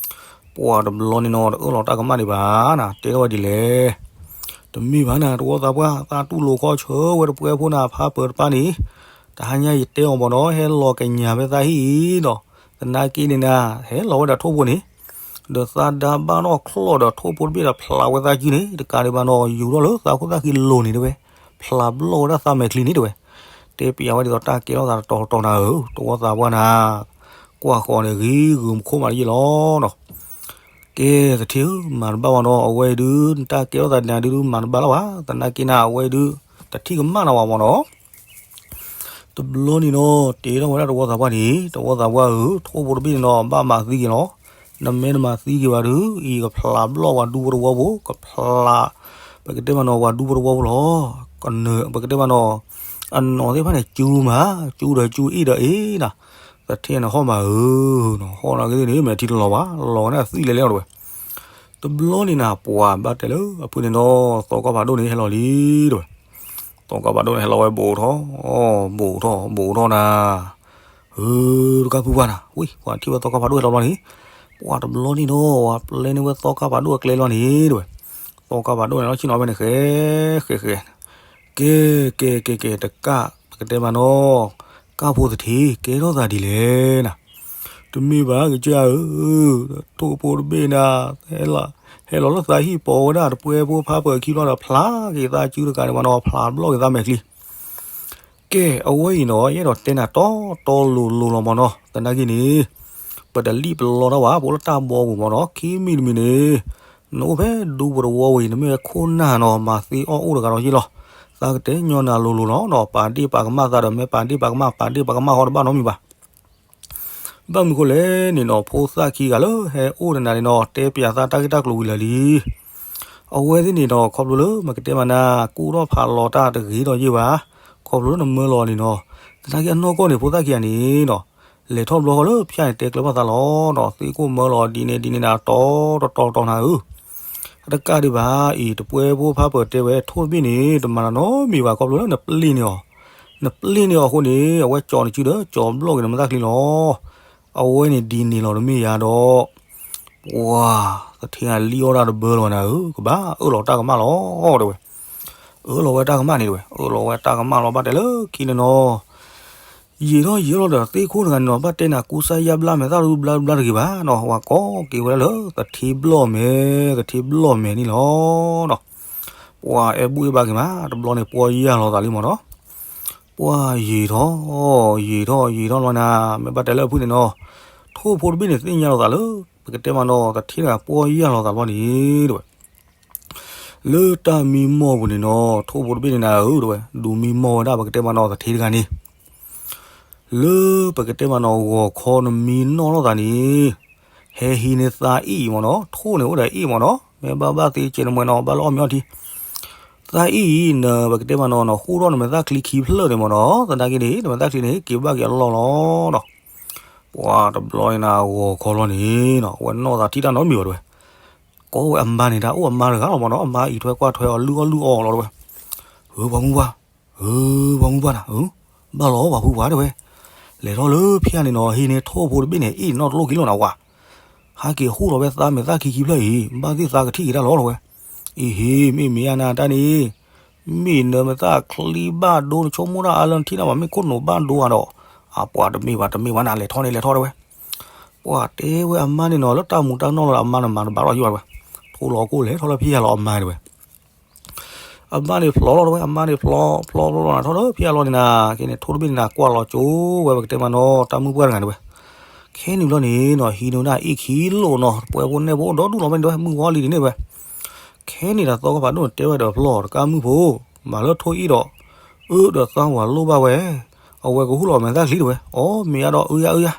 ပှၤတဘျီန့ၣ်နီၤ တအၢၣ်လီၤတၢ်ကမၣ်ဒံးဘၣ်နၤ တဲထီၣ်ဝဲဒ်လဲၣ်. တမ့ၢ်ဘၣ်နၤ တဝီသးပှၢ် သးတူၢ်လိာ်ခီဆၢဝဲတပှဲၤဖိနၤ ဖါပၢၤတပၤန့ၣ်, တဟါညါယတဲအီၤမးနီၤ ဟဲလီၤကညးဖဲသးဟံၣ်အံၤဒီး သနာ်က့န့ၣ်နၤ ဟဲလီၤဝဲဒီးထိၣ်ဖိန့ၣ် ဒီးသးဒါဘၣ်ထီၣ်ချီၣ်ဒီးထိၣ်ဖိတဘ့ၣ်ဒီးဖျးဝဲသးစုန့ၣ် တကးဒံးဘၣ်နီၤ ယူၤထီၣ်လၢသးခိၣ်သးဃံလိၤန့ၣ်တဲဝဲ, ဖျးဘျီၣ်ဝဲဒၣ်သးမဲာ်ချံန့ၣ်တဲဝဲ, တဲပျးဝဲဒ်သိးတၢ်ကဲထီၣ်သးတတီၤတတီၤနၤဧၢ, တဝီသးပှၢ်နၤ, ကွၢ်ဃီၤန့ၣ်ဂ့ၤဂုာ်မူခိၣ်မးတယံာ်လီၤနီၤ. ကဲသထ့ဧၢ, မၤတဘၣ်ဝဲနီၤ, အဝဲအံၤဒုး နတၢ်ကဲထီၣ်သးနၤဒုးမၤတဘၣ်လၢၤဘၣ်, သနာ်က့နၤ အဝဲအံၤဒုး တထံၣ်ကမၣ်နၤဘၣ်မ့ၢ်နီၤ. တဘျီန့ၣ်နီၤ တဲထီၣ်ဝဲဒၣ်တဝီသးပှၢ်န့ၣ်, တဝီသးပှၢ်ဧၢ, ထိၣ်ဖိတဘ့ၣ်န့ၣ်နီၤ ဘၣ်မၤသံက့ၤလီၤ. နမ့ၢ်တမၤသံက့ၤဘၣ်ဒီး အံၤကဖျးဘျီၣ်ပှၤဒူဖိတဝီဖိ, ကဖျး, ပကတဲမးနီၤ ပှၤဒူဖိတဝီဖိလီၤ. ပကတဲမးနီၤ အနီၢ်သ့ၣ်တဖၣ်န့ၣ် ကၠူမး, ကၠူဒီးကၠူအ့ၣ်ဒီးအ့ၣ်နၤ, သထ့န့ၣ်ဟီၣ်မးဧၢ, ဟီၣ်နာ်က့သ့ၣ်န့ၣ် မ့ၢ်ထံတလီၤဘၣ်, လီၤန့ၣ်အသွံၣ်လဲၤလဲၤအီၤတဲဝဲ. တဘျီန့ၣ်နၤ ပှၤဘၣ်တဲလၢအဖုန့ၣ်နီၤ သီခါဖးဒိၣ်န့ၣ်ဟဲလီၤလံတဲဝဲ. သီခါဖးဒိၣ်န့ၣ်ဟဲလီၤဝဲဘူးထီၣ်, ဘူးထီၣ် ဘူးထီၣ်နၤ, ဧၢ တကၢ်ဖုပှၢ်နၤ, ဝံၤ ပှၤထံၣ်ဝဲသီခါဖးဒိၣ်ဟဲလီၤဘျီန့ၣ်, ပှၤတဘျီန့ၣ်နီၤ ပျဲန့ၢ်ဝဲသီခါဖးဒိၣ်အကျဲလီၤန့ၣ်တဲဝဲ. သီခါဖးဒိၣ်န့ၣ်လီၤဆ့ၣ်နီၤဖဲန့ၣ် ဃဲ ဃဲ ဃဲ ကဲ ကဲ ကဲ တကၢ် ပကတဲမးနီၤ, ကၢ်ဖိသထ့ ကဲထီၣ်သးဒ်လဲၣ်နၤ. တမ့ၢ်ဘၣ်ကစၢ်ဧၢ, ထိၣ်ဖိတဘ့ၣ်နၤ, ဟဲလီၤလၢသးဟံၣ်ပိာ်ဝဲဒၣ်တပှဲဖိဖါပၢၤခံဘျီဒီး ဖျးက့ၤသးစုတကးဒံးဘၣ်နီၤ ဖျးဘျီၣ်က့ၤသးမဲာ်ချံ. ကဲ အဝဲအံၤနီၤ ယအဲၣ်ဒိးတဲနၤတီတီလိၤလိၤလီၤမ့ၢ်နီၤ, သနာ်က့န့ၣ် ပတလံၣ်ပလီတၢ်ဘၣ် ပအိၣ်လၢတၢ်ဘီပူၤမ့ၢ်နီၤ, ခံမံၤတမံၤန့ၣ် နအိၣ်ဖဲဒူပတဝီဝံၤ နမ့ၢ်ဝဲခိၣ်နၢ်နီၤ မၤသ့အီၣ်အိၣ်တဂၤဒီးယ့ၢ်လီၤ. သးကတဲညီနၤလိၤလိၤလီၤနီၤ, ပာ်ဒ့ၣ်ပာ်ကမၣ်သးဒီး မ့ၢ်ပာ်ဒ့ၣ်ပာ်ကမၣ် ပာ်ဒ့ၣ်ပာ်ကမၣ်ဃီတဘၣ်နီတမံၤဘၣ်. ဘၣ်မနုၤဃိလဲၣ်န့ၣ်နီၤ ဖိသၣ်ခံဂၤလၢဟဲအိၣ်ဒီးနၤန့ၣ်နီၤ တဲပျးသးတၢ်ဂ့ၢ်တၢ်ကျိၤဝံၤလၢာ်လံ. အဝဲသ့ၣ်န့ၣ်နီၤ ခီဖျိလၢမ့ၢ်ကတဲမးနၤ ကူၣ်ထီၣ်ဖးလီၤတၢ်တဂ့ၤဒီးယ့ၢ်ဘၣ်, ခီဖျိလၢနမၢလီၤန့ၣ်နီၤ, သနာ်က့အနီၢ်ကီၢ်န့ၣ် ဖိသၣ်ခံဂၤန့ၣ်နီၤ လဲၤထီၣ်ဘျီဃီလၢဖၠၣ်န့ၣ် တဲကျၢၤဘၣ်သးလီၤနီၤ, သ့ၣ်ကိၣ်မၢလီၤဒ်န့ၣ်ဒ်န့ၣ်နၤ တီတီတီနၤဧၢ. တကးဒံးဘၣ်အံၤ တပှဲဖိဖါပၢၤတဲဝဲ ထိၣ်တဘ့ၣ်န့ၣ် တမၤနၤနီတမံၤဘၣ် ခီဖျိလၢနပျ့ၤန့ၢ်အီၤ, နပျ့ၤန့ၢ်အီၤအဃိန့ၣ် အဝဲကၠီၤနစုဒီး ကၠီၤဘျီၣ်က့ၤနမဲာ်သၣ်ချံလီၤ. အဝဲန့ၣ်ဒ်န့ၣ်လီၤတမ့ၢ်ယၤဒီး ပှၤ သထ့ဂၤလံၣ်အီၣ်တၢ်တဘၢလီၤနၤဧၢ, ကဘၣ်အၢၣ်လီၤတၢ်ကမၣ်လီၤတဲဝဲ. အၢၣ်လီၤဝဲတၢ်ကမၣ်န့ၣ်တဲဝဲ, အၢၣ်လီၤဝဲတၢ်ကမၣ်လီၤ ဘၣ်တဲလၢခံန့ၣ်နီၤ ယံာ်ထီၣ်ယံာ်ထီၣ်ဒီးသ့ၣ်ခိၣ်တဂၤန့ၣ်နီၤ ဘၣ်တဲနၤကူစါယါဘျါမဲာ်သၣ်ဒူဘျါဘျါတဂ့ၤဘၣ်နီၤ, ပှၤကိးက့ၤဝဲဒၣ်လၢသထ့ဘျီၣ်မဲာ်, သထ့ဘျီၣ်မဲာ်န့ၣ်လီၤနီၤ. ပှၤအဲၣ်ဘူၣ်အဲၣ်ဘါက့ၤမး တဘျီန့ၣ် ပှီၢ်ယၢ်လီၤသးလံမ့ၢ်နီၤ. ပှၤယံာ်ထီၣ် ယံာ်ထီၣ်ယံာ်ထီၣ်လီၤနၤ, မ့ၢ်ဘၣ်တဲလၢအဖုန့ၣ်နီၤ, ထိၣ်ဖိတဘ့ၣ်န့ၣ် သ့ၣ်ညါလီၤသးလၢ ပကတဲမးနီၤ သထ့တဂၤပှီၢ်ယၢ်လီၤသးလီၤန့ၣ်တဲဝဲ. လၢတၢ်မံမီၢ်ပူၤန့ၣ်နီၤ ထိၣ်ဖိတဘ့ၣ်န့ၣ်နၤဧၢတဲဝဲ, ဒုးမံမီၢ်ဝဲဒၣ်ပကတဲမးနီၤ သထ့တဂၤန့ၣ် လၢပကတဲမးနီၤ ဂီၤခီနမံနီၣ်ထီၣ်သးန့ၣ် ဟဲဟံးန့ၢ်သးအ့ၣ်မ့ၢ်နီၤ, ထိၣ်န့ၣ်အိၣ်ဒီးအ့ၣ်မ့ၢ်နီၤ, မ့ၢ်ဘၣ်ဘၣ်သ့စဲးနမှဲနီၤ ဘၣ်လၢအီၣ်မ့ၤအီထံ, သးအ့ၣ်အံၤ နပကတဲမးနီၤ နဃူထီၣ်နမဲာ်သၣ်ချံခံဖျၢၣ်န့ၣ်မ့ၢ်နီၤ, သနာ်က့န့ၣ် နမဲာ်သၣ်ချံန့ၣ် က့ၤဘၣ်က့ၤအလီၢ်လီၤနီၤ. ပှၤတဘျီန့ၣ်နၤ ဂီၤခီလီၤန့ၣ်နီၤ အဝဲနီၢ်သးထံၣ်တၢ်နီတမံၤဘၣ်တဲဝဲ, ကိးဝဲအမါန့ၣ် တၢ်အိၣ်အမါတဂၤလီၤမ့ၢ်နီၤ, အမါအံးထွဲကွၢ်ထွဲအီၤ လုၢ်အီၣ်လုၢ်အီလီၤတဲဝဲ, ဧၢ ပှၤမုၢ်ပှၢ် ဧၢ ပှၤမုၢ်ပှၢ်နၤ ဧၢ ဘၣ်လီၤပှၤဖုပှၢ်တဲဝဲ, လဲၤထီၣ်လၢဖၠၣ်န့ၣ်နီၤ ဟံးန့ၢ်ထိၣ်ဖိတဘ့ၣ်န့ၣ် အ့ၣ်နီၣ်တလိၣ်ခံလီၤနၤဝဲ, ဟဲက့ၤဟူးထီၣ်ဝဲသးမဲာ်သၣ်ခံခံဖျၢၣ်အံၤ ဘၣ်သ့ၣ်သးကထံၣ်က့ၤတၢ်လီၤတဲဝဲ, အံၤဟ့ မ့ၢ်မ့ၢ်ယါနၤတၢ်န့ၣ် မ့ၢ်နမဲာ်သၣ်ချံဘၣ်ဒိ နဆိကမိၣ်တၢ်အါလၢနထံၣ်တၢ်ဘၣ် မ့ၢ်ခိၣ်နူာ်ဘၣ်ဒိဧါဒီး, အပှၤတမ့ၢ်ဘၣ်တမ့ၢ်ဘၣ်နၤ လဲၤထီၣ်န့ၣ်လဲၤထီၣ်တဲဝဲ, ပှၤတဲဝဲအမါန့ၣ်နီၤ လၢတၢ်မူတၢ်နီၢ်လီၤဒီး အမါန့ၣ်မၤတဘၣ်လီၤယိၣ်တဲဝဲ, ထိၣ်လီၤခိၣ်လဲၤထီၣ်လၢဖၠၣ်လီၤအမါတဲဝဲ အမါန့ၣ်ဖျိလီၤတဲဝဲ အမါန့ၣ်ဖျိ ဖျိဖျိလီၤနၤထီၣ်လၢဖၠၣ်လီၤန့ၣ်နၤ ခဲန့ၣ် ထိၣ်တဘ့ၣ်န့ၣ်နၤ ကွၢ်လီၤကၠိဝဲ ပကတဲမးနီၤ တၢ်မုၢ်ပှၢ်တဂၤန့ၣ်ဝဲ, ခဲန့ၣ်ဘျီန့ၣ်နီၤ ဟံးန့ၢ်ဝဲဒၣ်အ့ၣ်ခံလိာ်နီၤ ပှဲၤဖိနဲၣ်ဖိအိၣ်ဒီဒူၣ်လီၤဖဲန့ၣ်တဲဝဲ မုၢ်ဂီၤလံန့ၣ်ဝဲ, ခဲန့ၣ်ဒီးသီခါဖးဒိၣ်န့ၣ်တဲဝဲဒီးဖျီၣ်တကါမုၣ်ဖိ, မၤလၢထိၣ်အ့ၣ်ဒီး, အၢဒီးသးဝၤလိၣ်ဘၣ်ဝဲ, အဝဲကဟူးလီၤမဲာ်သၣ်ချံတဲဝဲ အီ မ့ၢ်ယါဒီးအၢယါအၢယါ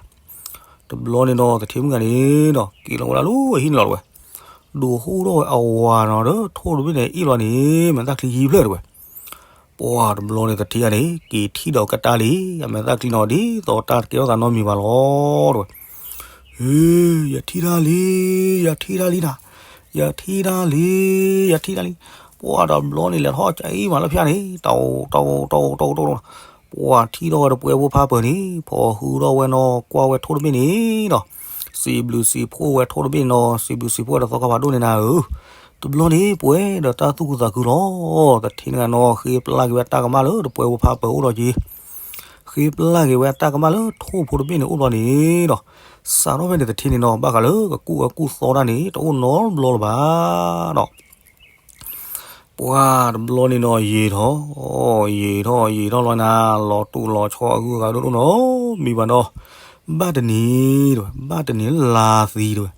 တဘျီန့ၣ်ဒီး သထ့မုၣ်ဂၤန့ၣ်ဒီး က့ၤလီၤဝဲဒၣ်လၢအဟံၣ်န့ၣ်လီၤတဲဝဲ, ဒိးဟူးထီၣ်ဝဲအဝၤနီၤဒီး ထိၣ်တဘ့ၣ်န့ၣ်အ့ၣ်လီၤန့ၣ် မဲာ်သၣ်ချံခံဖျၢၣ်တဲဝဲ, ပှၤတဘျီန့ၣ်သထ့ဂၤန့ၣ် က့ၤထံၣ်ဒီးကတၢၢ်လံ အမဲာ်သၣ်ချံနီၤ ဒ်သိးတၢ်တကဲထီၣ်သးနီတမံၤဘၣ်လီၤတဲဝဲ, ဧၢ ယထံၣ်တၢ်လံ ယထံၣ်တၢ်လံနၤ, ယထံၣ်တၢ်လံ ယထံၣ်တၢ်လံ, ပှၤတဘျီန့ၣ်လဲၤထီၣ်ကအံၤမးလၢဖၠၣ်န့ၣ် တၢ်အိၣ်တၢ်အိၣ်တၢ်အိၣ်တၢ်အိၣ်တၢ်အိၣ် ပှၤထံၣ်ထီၣ်ဝဲတပှဲၤဖိဖါပၢၤန့ၣ် ဖီၣ်ဟုထီၣ်ဝဲနီၤ ကွၢ်ဝဲထိၣ်တဘ့ၣ်န့ၣ်နီၤ, စံးဘျုးစံးဖှိၣ်ဝဲထိၣ်တဘ့ၣ်နီၤ စံးဘျုးစံးဖှိၣ်ဝဲဒီးသီခါဖးဒိၣ်န့ၣ်နၤဧၢ, တဘျီန့ၣ် ပှဲၤဒီးတၢ်သူၣ်ခုသးခုလီၤ, သထ့န့ၣ်နီၤ ဃ့ပျၢ်က့ၤဝဲတၢ်ကမၣ်လၢတပှဲၤဖိဖါပၢၤအိၣ်ဒီးက့ၤ ဃ့ပျၢ်က့ၤဝဲတၢ်ကမၣ်လၢထိၣ်ဖိတဘ့ၣ်န့ၣ်အိၣ်ဘျီန့ၣ်ဒီး, စးထီၣ်ဖဲန့ၣ်တထံၣ်န့ၣ်နီၤ ဘၣ်ဃးလၢကကူၣ်အကူၣ်သီတၢ်န့ၣ် တအိၣ်နီတဘျီလၢၤဘၣ်ဒီး ပှၤတဘျီန့ၣ်နီၤ ယံာ်ထီၣ် ယံာ်ထီၣ် ယံာ်ထီၣ်လီၤနၤ လီၤတူၢ်လီၤဆီအဂုၤအဂၤဒိၣ်ဒိၣ်နီတမံၤဘၣ်ဒီး ဘၣ်တနံၤတဝဲ ဘၣ်တနံၤလါသံတဝဲ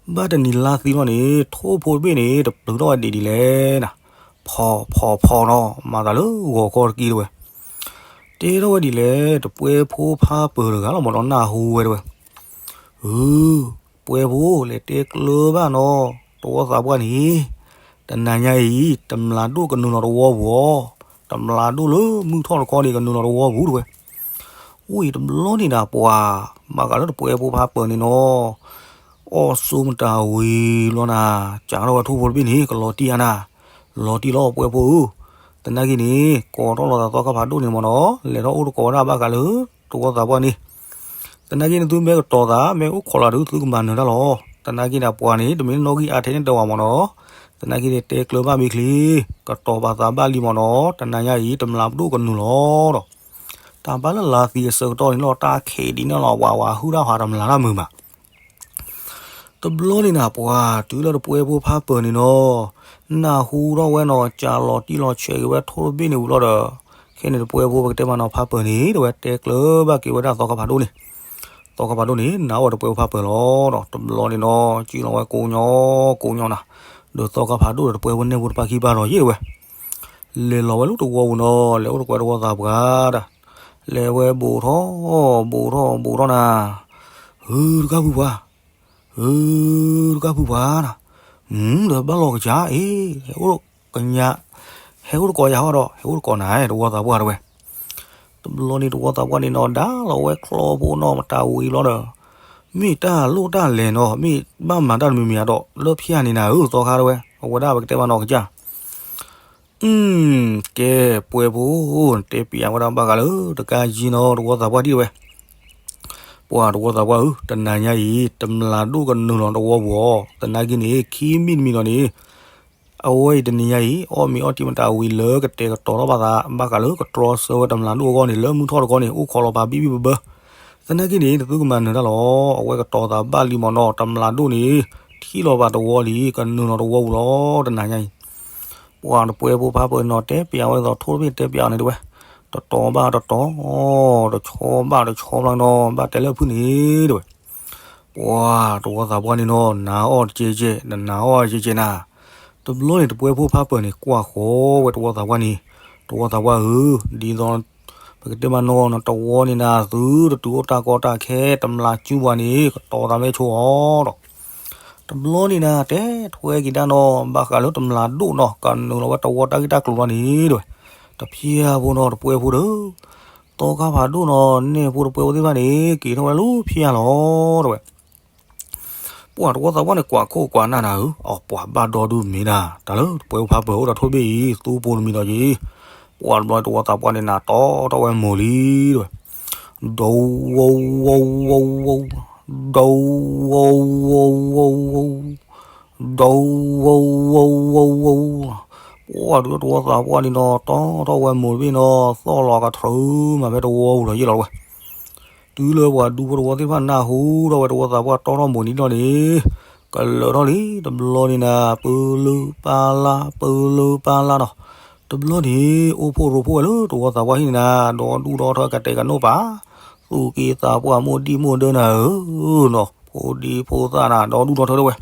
ဘၣ်တနံၤလါသံလီၤန့ၣ် ထိၣ်ဖိတဘ့ၣ်န့ၣ် တပျုးထီၣ်ဝဲဒ်ဒ်လဲၣ်နၤ ဖီဖီဖီနီၤ မၤသးလၢဂီၤခီတက့ၢ်တဝဲ တဲထီၣ်ဝဲဒ်လဲၣ် တပှဲဖိဖါပၢၤတဂၤလီၤမ့ၢ်နီၤ နၢ်ဟူဝဲတဝဲ အၢ ပှဲဖိ လဲၤတဲကျၢၤဘၣ်နီၤ တဝီသးပှၢ်န့ၣ် တနၤညါအံၤ တမျးဒိၣ်ကနုာ်လီၤတဝီပူၤအီၤ တမျးဒိၣ်လၢမုၢ်ထီၣ်တခီန့ၣ် ကနုာ်လီၤတဝီပူၤတဝဲ ဝံၤတဘျီန့ၣ်နၤ ပှၤ ဘၣ်ဃးလၢတပှဲဖိဖါပၢၤန့ၣ်နီၤ အီၣ်ဆိးမတၤဝံၤဘျီနၤ ကးထီၣ်ဝဲထိၣ်ဖိတဘ့ၣ်န့ၣ် ကလီၤတံၢ်အါနၤ လီၤတံၢ်လီၤပှဲဖိဧၢ သနာ်က့န့ၣ် ကိးထီၣ်လီၤသးသီခါဖးဒိၣ်န့ၣ်မ့ၢ်နီၤ လဲၤထီၣ်အိၣ်တကိးဝဲဒၣ်ဘၣ်ဃးလၢ တဝီသးပှၢ်န့ၣ် သနာ်က့န့ၣ်သုမ့ၢ်ကတီၤသး မ့ၢ်အိၣ်ခိးလီၤဒီးသုကမၤနၢၤတၢ်လီၤ သနာ်က့န့ၣ် ပှၤန့ၣ် တမ့ၢ်နီၣ်ဂံၢ်အါထဲန့ၣ်တဲဝဲမ့ၢ်နီၤ သနာ်က့န့ၣ် တဲကျၢၤဘၣ်မ့ၢ်ချ့ ကတီၤပာ်သးဘၣ်လံမ့ၢ်နီၤ တနၤညါအံၤ တမျးပဒိၣ်ကနုာ်လီၤဒီး တၢ်ဘၣ်လၢလါသံအဆၢကတီၢ်န့ၣ်လီၤ တၢ်ခံးဒ်န့ၣ်လီၤ ဝးဝးဟုၣ်တၢ်ဟးတမျးတၢ်မုာ်မး တဘျီန့ၣ်နၤ ပှၤ တုၤလၢတပှဲဖိဖါပၢၤန့ၣ်နီၤ နၢ်ဟူထီၣ်ဝဲနီၤ ကးလီၤတံၢ်လီၤဆဲးက့ၤဝဲထိၣ်တဘ့ၣ်န့ၣ်ဝံၤလီၤဒီး ခဲန့ၣ်တပှဲဖိပကတဲမ့ၢ်နီၤ ဖါပၢၤန့ၣ် တဝဲတဲကျၢၤဘၣ်က့ၤဝဲဒၣ်သီခါဖးဒိၣ်န့ၣ် သီခါဖးဒိၣ်န့ၣ် နာ်အီၣ်ဝဲတပှဲဖိဖါပၢၤလီၤဒီး တဘျီန့ၣ်နီၤ ကံၣ်လီၤဝဲကိးညီ ကိးညီနၤ ဒီးသီခါဖးဒိၣ်ဒီးတပှဲဖိန့ၢ်ဖိတဖၣ်ခံဘၣ်ဒီးယ့ၣ်တဝဲ လဲၤလီၤဝဲလၢတဝီပူၤနီၤ လဲၤအိၣ်တကွဲးတဝီသးပှၢ်တၢ် လဲၤဝဲဘူးထီၣ် ဘူးထီၣ် ဘူးထီၣ်နၤ ဟုတကၢ်ဖုပှၤ ဟုတကၢ်ဖုပှၤနၤ ဒီးဘၣ်လီၤကစၢ်အ့ၣ် ဟဲအိၣ်ကညး ဟဲအိၣ်တကိးယၤဟီဒီး ဟဲအိၣ်တကိးနၤ တဝီသးပှၢ်တဝဲ တဘျီန့ၣ်တဝီသးပှၢ်န့ၣ်နီၤ ဒါလီၤဝဲချီဖိနီၤမတၤဝံၤလီၤဒီး မ့ၢ်တၢ်လိၣ်တၢ်လဲၤနီၤ မ့ၢ်ဘၣ်မၤတၢ်တမံၤမံၤအဒီး လၢဖၠၣ်န့ၣ်နၤဧၢ သီခါတဝဲ အဝဲဒၣ်ပကတဲမ့ၢ်နီၤကစၢ် ကဲ ပှဲဖိ တဲပျးဝဲဒၣ်ဘၣ်ဃးလၢ တကးယံၤနီၤ တဝီသးပှၢ်ဒ်တဝဲ ပှၤတဝီသးပှၢ်ဧၢ တနၤညါအံၤ တမျးဒိၣ်ကနုာ်လီၤတဝီပူၤအီၤ သနာ်က့န့ၣ် ခံမံၤတမံၤလီၤန့ၣ် အဝဲအံၤတနံၤညါအံၤ အီၣ်မ့ၤအီထံမတၤဝံၤလၢကတဲာ်ကတီၤထီၣ်ဘၣ်သး ဘၣ်ဃးလၢကတြီဆၢဝဲတမျးဒိၣ်အဂီၢ်န့ၣ် လၢမုၢ်ထီၣ်တခီန့ၣ် အိၣ်ခိးလီၤပာ်ဘံၣ်ဘံၣ်ဘၢဘၢ သနာ်က့န့ၣ် တသုကမၤနၢၤတၢ်လီၤ အဝဲကတီၤသးဘၣ်လံမ့ၢ်နီၤ တမျးဒိၣ်န့ၣ် ထံၣ်လီၤဘၣ်တဝီလံ ကနုာ်လီၤတဝီပူၤလီၤ တနၤညါအံၤ ပှၤတပှဲဖိဖါပၢၤနီၤ တဲပျးဝဲဒ်သိးထိၣ်တဘ့ၣ်တဲပျးအီၤန့ၣ်တဝဲ တတီၤဘၣ်တတီၤ တဆီဘၣ်တဆီဘၣ်နီၤ ဘၣ်တဲလၢဖုၣ်န့ၣ်တဝဲ ပှၤတဝီသးပှၢ်န့ၣ်နီၤ နၤအီၣ်တကဲကဲ နနၤအီၣ်ကဲကဲနၤ တဘျီန့ၣ် တပှဲဖိဖါပၢၤန့ၣ် ကွၢ်ဃီဝဲတဝီသးပှၢ်န့ၣ် တဝီသးပှၢ်ဧၢ ဒ်သိး ပကတဲမ့ၢ်နီၤ တဝီန့ၣ်နၤ သုတတုၤအိၣ်တၢ်ကီတၢ်ခဲ တမျးကၠူပှၤန့ၣ် ကတီၤသးမဲာ်ဆိအီၤဒီး တဘျီန့ၣ်နၤ တဲထွဲက့ၤဒၣ်နီၤ ဘၣ်ဃးလၢတမျးဒိၣ်နီၤ ကနုာ်လီၤဝဲတဝီတၢ်ဂ့ၢ်တၢ်ကျိၤလီၤန့ၣ်တဝဲ တဖျၢၣ်ဖိနီၤ တပှဲဖိဒီး သီခါဖးဒိၣ်နီၤ နဲၣ်ဖိတပှဲဖိသ့ၣ်တဖၣ်န့ၣ် က့ၤထီၣ်ဝဲလၢဖၠၣ်လီၤတဝဲ ပှၤတဝီသးပှၢ်န့ၣ် ကွၢ်ခိၣ်ကွၢ်နၢ်နၤဧၢ အီၤပှၤဘၣ်ဒီဒူၣ်မ့ၢ်နၤ တၢ်လၢတပှဲဖိဖါပၢၤအိၣ်ဒီးထိၣ်တဘ့ၣ်အံၤ သူပိၤတမံၤဒီးက့ၤ ပှၤတဘျီတဝီသးပှၢ်န့ၣ် နၤတီထီၣ်ဝဲမိၢ်လံတဝဲ ဒီဝီဝီဝီဝီ ဒီဝီဝီဝီဝီ ဒီဝီဝီဝီဝီ ပှၤဒုးတဝီသးပှၢ်န့ၣ်နီၤ တီထီၣ်ဝဲမိၢ်တဘ့ၣ်နီၤ သီၣ်လီၤကထြၢမးဖဲတဝီပူၤလီၤယ့ၣ်လီၤတဝဲ တုၤလၢပှၤဒူဖိတဝီသ့ၣ်တဖၣ်နၢ်ဟူထီၣ်ဝဲတဝီသးပှၢ်တီထီၣ်မိၢ်န့ၣ်ဒီးန့ၣ် ကလၢာ်ထီၣ်လံ တဘျီန့ၣ်နၤ ပၢလုပၢ်လါ ပၢလုပၢ်လါနီၤ တဘျီန့ၣ် အိၣ်ဖှိၣ်ရိဖှိၣ်ဝဲလၢတဝီသးပှၢ်ဟံၣ်န့ၣ်နၤ ဒီဒူၣ်ဒီထၢကတဲာ်ကနိးပာ် သူၣ်က့သးပှၢ်မိၢ်ဒံၣ်မိၢ်ဒၢနၤဧၢနီၤ ဖိဒံဖိသၣ်နၤ ဒီဒူၣ်ဒီထၢတဝဲ တဝီ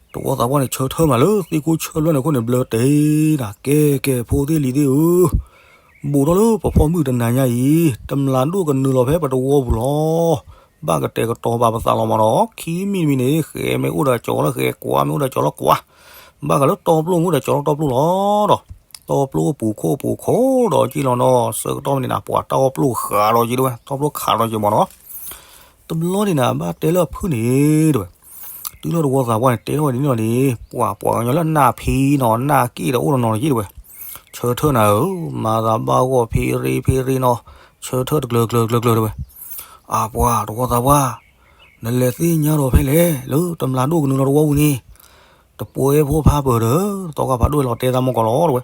သးပှၢ်န့ၣ် ဆၢထၢၣ်မးလၢသ့ၣ်ခိၣ်ဆၢလွဲၢ်န့ၣ်အဃိန့ၣ် ဘျၢတ့ၢ်နၤ ကဲကဲ ဖိသ့ၣ်လံၤသ့ၣ်ဧၢ ဘူးထီၣ်လၢပဖီမုၢ်တနၤညါအံၤ တမျးဒိၣ်ကနုာ်လီၤဖဲပတဝီပူၤလီၤ ဘၣ်ကတဲာ်ကတီၤဘၣ်ပသးလီၤမ့ၢ်နီၤ ခံမံၤတမံၤန့ၣ် ဃဲမ့ၢ်အိၣ်ဒီးကၠီလၢဃဲ ကွၢ်မ့ၢ်အိၣ်ဒီးကၠီလၢကွၢ် ဘၣ်ဃးလၢတီပျိၢ်မ့ၢ်အိၣ်ဒီးကၠီလၢတီပျိၢ်လီၤဒီး တီပျိၢ်ပူၤခိၣ်ပူၤခိၣ်ဒီးက့လီၤနီၤ ဆၢကတီၢ်မ့ၢ်န့ၣ်နၤ ပှၤတၢ်အီၣ်ပျိၢ်ဃးဒီးက့တဝဲ တီပျိၢ်ခးဒီးက့မ့ၢ်နီၤ တဘျီန့ၣ်နၤ ဘၣ်တဲလၢအဖုၣ်န့ၣ်တဝဲ တုၤလၢတဝီသးပှၢ်န့ၣ် တဲထီၣ်ဝဲဒ်န့ၣ်လီၤန့ၣ် ပှၤပှၤကညီလၢနၢ်ဖံးနီၤ နၢ်က့ၣ်ဒီးအိၣ်ဒီးနီၤတက့ၢ်တဝဲ ဆၢထၢၣ်နၤဧၢ မၤသးဘၣ်ဂီၢ်ဖ့ရ့ဖ့ရ့နီၤ ဆၢထၢၣ်တကျၢၤကျၢၤကျၢၤကျၢၤတဝဲ အပှၤတဝီသးပှၢ် နလဲၤသ့ၣ်ညါဒီးဖဲလဲၣ် လၢတမျးဒိၣ်ကနုာ်လီၤတဝီပူၤန့ၣ် တပှဲဖိဖါပၢၤဒီး သီခါဖးဒိၣ်လီၤတဲသးမီၢ်ကီးလီၤတဝဲ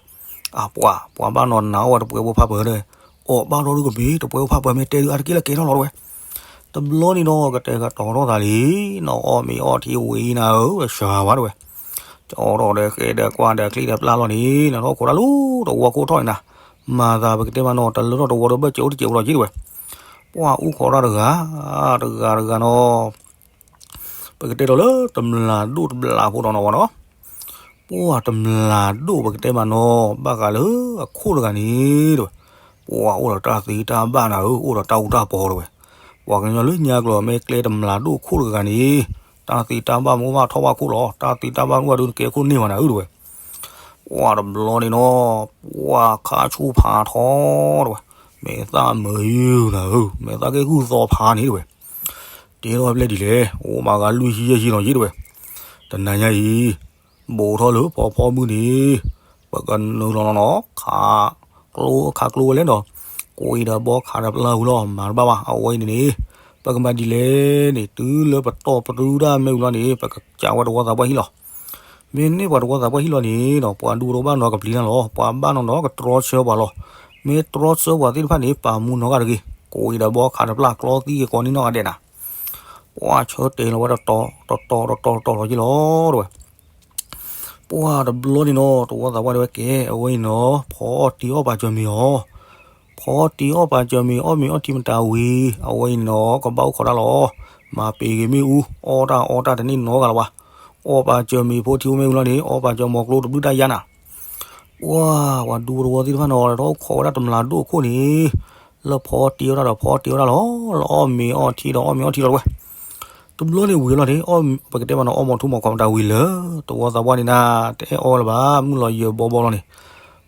အပှၤ ပှၤဘၣ်နီၤနၤအီၣ်ဝဲတပှဲဖိဖါပၢၤဒီး အီၣ်ဘၣ်ထီၣ်ဒုကမ့ၢ် တပှဲဖိဖါပၢၤမ့ၢ်တဲဒုအါတက့ၢ်လၢကဲထီၣ်လီၤတဝဲ တဘျီန့ၣ်ဒီး ကတဲာ်ကတီၤထီၣ်သးလံ, နီၢ်အီၣ်မ့ၤအီထံဝံၤနၤဧၢ, ဝဲစှၤဝဲတဝဲ, ကၠီထီၣ်ဒီးဃဲဒီးကွၢ်ဒီးချံဒီးပျၢ်လီၤန့ၣ်, နီၢ်ထီၣ်ခိးတၢ်လီၤတဝီခိၣ်ထီၣ်န့ၣ်နၤ, မၤသးပကတဲမးနီၤ တလၢထီၣ်တဝီဒီးဘၢၣ်စၢၤအိၣ်တစဲးအိၣ်လီၤက့တဝဲ, ပှၢ်အူခီတၢ်တဂၤ, တဂၤတဂၤနီၤ ပကတဲဒီးလၢတမျးဒိၣ်တမျးဖိဒီးနီၤဘၣ်နီၤ, ပှၢ်တမျးဒိၣ်ပကတဲမးနီၤ ဘၣ်ဃးလၢအခိၣ်တဂၤန့ၣ်တဝဲ, ပှၢ်အိၣ်ဒီးတၢ်သ့တၢ်ဘၣ်နၤဧၢ, အိၣ်ဒီးတၢ်အူတၢ်ပီတဝဲ, ပှၤကညီလၢညါကျိၤမ့ၢ်ကျဲတမျးဒိၣ်ခိၣ်တဂၤန့ၣ်, တၢ်သ့တၢ်ဘၣ်မ့ၢ်အိၣ်ဘၣ်ထီၣ်ဘၣ်ခိၣ်လီၤ, တၢ်သ့တၢ်ဘၣ်မ့ၢ်အိၣ်ဘၣ်ဒုးနကဲခိၣ်န့ၢ်ဘၣ်နၤဧၢတဝဲ ပှၢ်တဘျီန့ၣ်နီၤ, ပှၢ်ခါဆူၣ်ဖးထီတဝဲ, မဲာ်သၣ်မုာ်နၤဧၢ, မဲာ်သၣ်က့ၤဂုၢ်သီဖးန့ၣ်တဝဲ, တဲထီၣ်ဝဲဖျဲၣ်ဒ်လဲၣ်, အိၣ်မးဂၤလွံၢ်ဆံယဲၢ်ဆံနီၤက့တဝဲ, တနၤညါအံၤ, ဘူးထီၣ်လၢဖီဖီမုၢ်န့ၣ်, ပကနုာ်လီၤနီၤနီၤ, ခးကျိဝဲလဲၣ်နီၤ, ကိးအံၤဒီးဘီခးဒီးပျၢ်ဝံၤလီၤ မၤတဘၣ်ဘၣ် အဝဲအံၤန့ၣ်န့ၣ်, ပကမၤဒ်လဲၣ်န့ၣ် တုၤလၢပတီၢ်ပရူတၢ်မ့ၢ်ဝံၤလီၤန့ၣ် ပကစးဝဲတဝီသးပှၢ်ဟံၣ်လီၤ မ့ၢ်န့ၢ်ပှၤတဝီသးပှၢ်ဟံၣ်လီၤန့ၣ်ဒီး ပှၤဒူပတဝီဘၣ်နီၤကပျံၤတၢ်လီၤ, ပှၤဘၣ်နီၤနီၤကတြီဆၢပှၤလီၤ, မ့ၢ်တြီဆၢပှၤသ့ၣ်တဖၣ်န့ၣ် ပာ်မူနီၤဂၤတဂ့ၤ, ကိးအံၤဒီးဘီခးဒီးပျၢ်ကျီသံက့ၤကိးန့ၣ်နီၢ်ဂၤဒဲးနၤ, ပှၢ်ဆၢတဲာ်လီၤဝဲတတီၤ, တတီၤ, တတီၤ, တတီၤလီၤက့လီၤတဝဲ ပှၢ်တဘျီန့ၣ်နီၤ တဝီသးပှၢ်တဲဝဲကဲ အဝဲအံၤနီၤ ဖီအီၣ်တံၤအီၣ်ပာ်စၢၤမ့ၤအီၤ, ဖီအီၣ်တံၤအီၣ်ပာ်စၢၤမ့ၤ အီၣ်မ့ၤအီထံမတၤဝံၤ အဝဲအံၤနီၤ ကဘၣ်အိၣ်ခိးတၢ်လီၤ, မၤပ့ၤဂ့ၤမ့ၣ်အူ အီၣ်တၢ်အီတၢ်တန့ၢ်နီတဂၤလၢၤဘၣ်, အီၣ်ပာ်စၢၤမ့ၤဖိထံဖိမ့ၣ်အူလီၤန့ၣ် အီၣ်ပာ်စၢၤမီၤကျိတဘျုးတၢ်ယါနၤ ပှၢ် ပှၤဒူပတဝီသ့ၣ်တဖၣ်နီၤ လၢတၢ်အိၣ်ခိးဝဲဒၣ်တမျးဒိၣ်အခိၣ်န့ၣ်, လၢဖီတံၤအီၣ်တၢ်ဒီးဖီတံၤအီၣ်တၢ်လီၤ, လၢအီၣ်မ့ၤအီထံဒီးအီၣ်မ့ၤအီထံလီၤတဝဲ, တဘျီန့ၣ်ဝံၤလီၤန့ၣ် ပကတဲမးနီၤအီၣ်မီၤထူမီၤကီၤမတၤဝံၤလၢ တဝီသးပှၢ်န့ၣ်နၤ တအဲၣ်အီၣ်ဝဲလၢၤဘၣ် မုၢ်လီၤယၢၤဘီဘီလီၤန့ၣ်,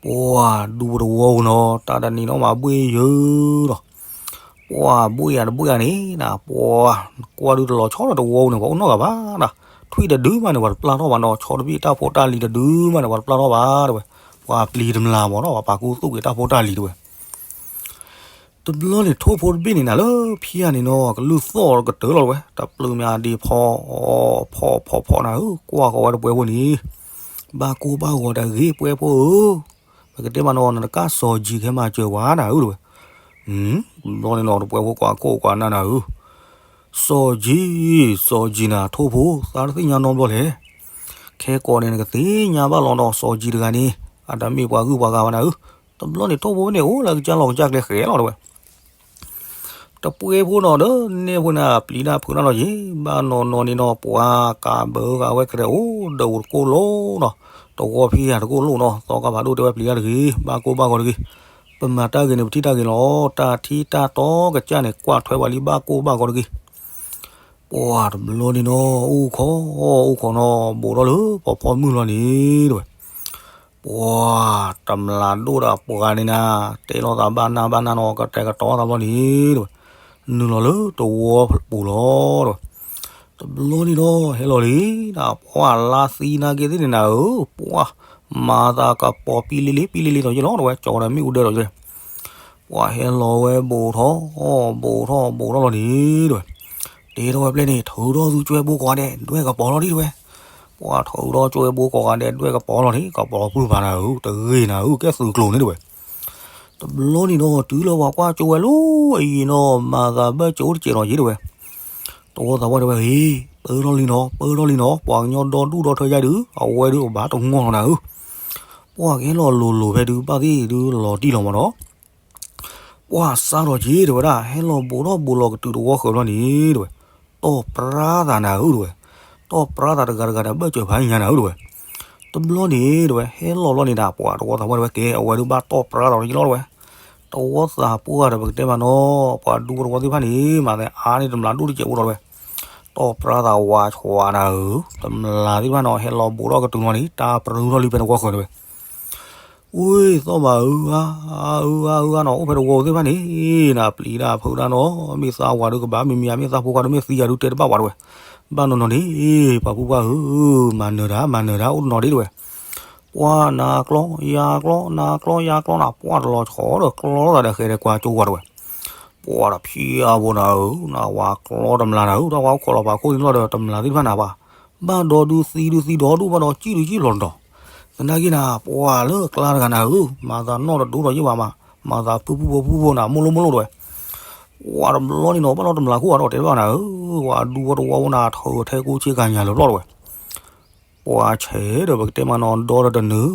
ပှၢ်ဒူပတဝီဧိၤနီၤ တၢ်တနံၤနီၣ်မးဘှ့ၣ်ယၢၤလီၤ ပှၢ်ဘှ့ၣ်ယၢၤတဘှ့ၣ်ယၢၤန့ၣ်နၤ ပှၢ်ကွၢ်ဒုတလီၤဆီဒီးတဝီဧိၤန့ၣ် ပှၤအိၣ်နီတဂၤဘၣ်နၤ, ထွံၣ်တဒုမးန့ၣ် ပှၤတပျၢ်ထီၣ်ဘၣ်နီၤ ဆီတဘ့ၣ်တၢ်ဖိတၢ်လံၤတဒုမးန့ၣ် ပှၤတပျၢ်ထီၣ်ဘၣ်တဝဲ, ပှၤပျံၤတမျးမးနီၤ ပှၤပာ်ခူသူၣ်က့ၤတၢ်ဖိတၢ်လံၤတဝဲ တဘျီန့ၣ်ထိၣ်ဖိတဘ့ၣ်န့ၣ်နၤလၢဖံယၤန့ၣ်နီၤ ကလုၢ်သီၣ်ကတၢၢ်လီၤတဝဲ တပျုာ်မးဒံးဖီ ဖီဖီဖီနၤဧၢ ကွၢ်ဃီၤဝဲတပှဲၤဖိန့ၣ်, ဘၣ်ကိၢ်ဘၣ်ဂီၤတဂ့ၤပှဲၤဖိဧၢ, ပကတဲမးနီၤ နတကၢ်စီၤကၠံၤကဟဲမၤစၢၤပှၤနၤဧၢတဝဲ, တဘျီန့ၣ်နီၤ တပှဲၤဖိကွၢ်ခိၣ်ကွၢ်နၢ်နၤဧၢ စီၤကၠံၤ, စီၤကၠံၤနၤထိၣ်ဖိ သးတသ့ၣ်ညါနီတဘျီလဲၣ်, ခဲကိးန့ၣ်နကသ့ၣ်ညါဘၣ်လီၤဒီး စီၤကၠံၤတဂၤန့ၣ် အတမ့ၢ်ပှၤဂုၤပှၤဂၤဘၣ်နၤဧၢ, တဘျီန့ၣ်ထိၣ်ဖိန့ၣ်အိၣ်လၢကစၢ်လီၢ်ကစၢ်ကျဲဃဲလီၤတဝဲ တပှဲၤဖိနီၤဒီးနဲၣ်ဖိန့ၣ် ပျံၤတၢ်ဖုးတၢ်လီၤက့ၤ, ဘၣ်နီၢ်နီၢ်န့ၣ်နီၤ ပှၤကးဘၢဃာ်ဝဲကရဲးအိၣ်ဒီးအိၣ်တကိၢ်လိၣ်နီၤ, တဝီဖံယၤတကိၢ်လိၣ်နီၤ, သီခါဖးဒိၣ်တဲဝဲပျံၤတၢ်တဂ့ၤ, ဘၣ်ကိၢ်ဘၣ်ဂီၤတဂ့ၤ, ပမၤတၢ်ဂ့ၤန့ၣ် ပထံၣ်တၢ်ဂ့ၤလီၤ, တၢ်ထံတၢ်တီကစၢ်န့ၣ် ကွၢ်ထွဲပှၤလံ ဘၣ်ကိၢ်ဘၣ်ဂီၤတဂ့ၤ ပှၤတဘျီန့ၣ်နီၤ အိၣ်ခိး အိၣ်ခိးနီၤ ဘူးထီၣ်လၢပှၤဖီမုၢ်လီၤန့ၣ်တဝဲ, ပှၤတမျးဒိၣ်ဒီးပှၤဂၤန့ၣ်နၤ တဲလိာ်သးဘၣ်နၢ်ဘၣ်နၢ်နီၤ ကတဲာ်ကတီၤသးဘျီန့ၣ်တဝဲ, နုာ်လီၤလၢတဝီပူၤလီၤတဝဲ, တဘျီန့ၣ်ဒီးဟဲလီၤလံ, ပှၤလါသံနာ်က့သ့ၣ်န့ၣ်နၤဧၢ, ပှၤမၤသးကပီၤပံလ့လ့ပံလ့လ့ဒီးယ့လီၤတဝဲ ကၠီဒီးမ့ၣ်အူဒၢဒီးယ့ ပှၤဟဲလီၤဝဲဘူးထီၣ် ဘူးထီၣ် ဘူးထီၣ်လီၤန့ၣ်တဝဲ, တဲထီၣ်ဝဲဖျဲၣ်န့ၣ် ထုးထီၣ်သုကၠွဲဘိကိးဂၤဒဲး ဒွဲၣ်ကပီၤလီၤဒံးတဝဲ, ပှၤထုးထီၣ်ကၠွဲဘိကိးဂၤဒဲး ဒွဲၣ်ကပီၤလီၤန့ၣ် ကပီၤပုၢ်ပၢ်နၤဧၢ တဂ့ၤနၤဧၢ ကဲသုးကျိၤန့ၣ်တဝဲ, တဘျီန့ၣ်ဒီး တုၤလၢပှၤကွၢ်ကၠိဝဲလီၤအံၤနီၤ မၤသးဘၢၣ်စၢၤအိၣ်တစဲးလီၤယ့တဝဲ, တဝီသးပှၢ်တဲဝဲ ဟ့ၣ် ပၢထီၣ်လံနီၤ ပၢထီၣ်လံနီၤ ပှၤကညီဒီဒူၣ်ဒီထၢယါဒုး အဝဲဒုးအဘၣ်တငီၢ်လီၤနၤဧၢ, ပှၤကဟဲလီၤလိၤလိၤဖဲဒုး ဘၣ်သ့ၣ်ဒုးလီၤတံၢ်လီၤမးနီၤ ပှၤစးထီၣ်က့ၤတဲဝဲဒၣ် ဟဲလီၤဘူးထီၣ်ဘူးလီၤကတုၤတဝီဃၢၤဘျီန့ၣ်တဝဲ, တီၢ်ပြါသးနၤဧၢတဝဲ, တီၢ်ပြါသးတဂၤတဂၤဒီးဘၢၣ်စၢၤဖးညါနၤဧၢတဝဲ, တဘျီန့ၣ်တဝဲ ဟဲလီၤလီၤန့ၣ်ဒၣ် ပှၤတဝီသးပှၢ်တဲဝဲကဲ အဝဲဒုးဘၣ်တီၢ်ပြါသးလီၤယ့လီၤတဝဲ, တဝီသးပှၢ်ဒီးပကတဲမးနီၤ ပှၤဒူပတဝီသ့ၣ်တဖၣ်န့ၣ် မၤသးအါန့ၢ်တမျးဒိၣ်တစဲးဖိဒီးတဝဲ, တီၢ်ပြါသးဝးဆှးနၤဧၢ, တမျးသ့ၣ်တဖၣ်နီၤ ဟဲလီၤဘူးထီၣ်ကတုၤလီၤန့ၣ် တၢ်ပြူထီၣ်လံဖဲတဝီဃၢၤတဝဲ ဝ့ၢ်သီၣ်မးဧၢဧါ ဧၢဧါဧၢဧါနီၤ အိၣ်ဖဲတဝီသ့ၣ်တဖၣ်န့ၣ် နပျံၤတၢ်ဖုးတၢ်နီၤ မ့ၢ်သးဝၤဒုးကဘၣ် မ့မ့ၢ်ယမ့ၢ်သးဖိခွါဒုးမ့ၢ်သံယၤဒုးတဲတဘၣ်ဝဲတဝဲ, ဘၣ်နီၢ်နီၢ်န့ၣ် ပှၤဖုပှၢ်ဧၢ, မၤနၢၤတၢ် မၤနၢၤတၢ် အိၣ်တနီၤဒံးတဝဲ, ပှၤနၤကျီ ယၤကျီ နၤကျီယၤကျီနၤ ပှၤတလီၤဆီဒီးကျီလိာ်သးဒီးဃဲဒီးကွၢ်ကၠိဝၤတဝဲ, ပှၤဒီးဖံအါဘိနၤဧၢ, နဝၤကျီတမျးနၤဧၢ, တၢ်ဝၤအိၣ်ခိးလီၤပာ်ခိၣ်န့ၣ်လီၤဒီးတမျးသ့ၣ်တဖၣ်နၤပှၤ, ဘၣ်ဒီဒုးသံဒုးသံဒီဒူၣ်ဘၣ်ဒီးကံၣ်ဒုးကံၣ်ဖျိးတတီၤ, သနာ်က့နၤ ပှၤလၢအကျါတဂၤနၤဧၢ, မၤသးနီၢ်တဒိၣ်ဒီးယ့ၢ်ဘၣ်မး, မၤသးဖုဖုဖိဖုဖိနၤ မိၢ်လိၢ်မိၢ်လိၢ်တဝဲ, ပှၤတဘျီန့ၣ်နီၤ ဘၣ်နီတမျးခိၣ်အဒီးတဲဘၣ်နၤဧၢ, ပှၤဒူဖိတဝီဖိနၤ ထၢထဲကိးဆ့ကၤညါလၢၤဘျီတဝဲ, ပှၤဆဲးဒီးပကတဲမးနီၤ ဒီတနုာ်,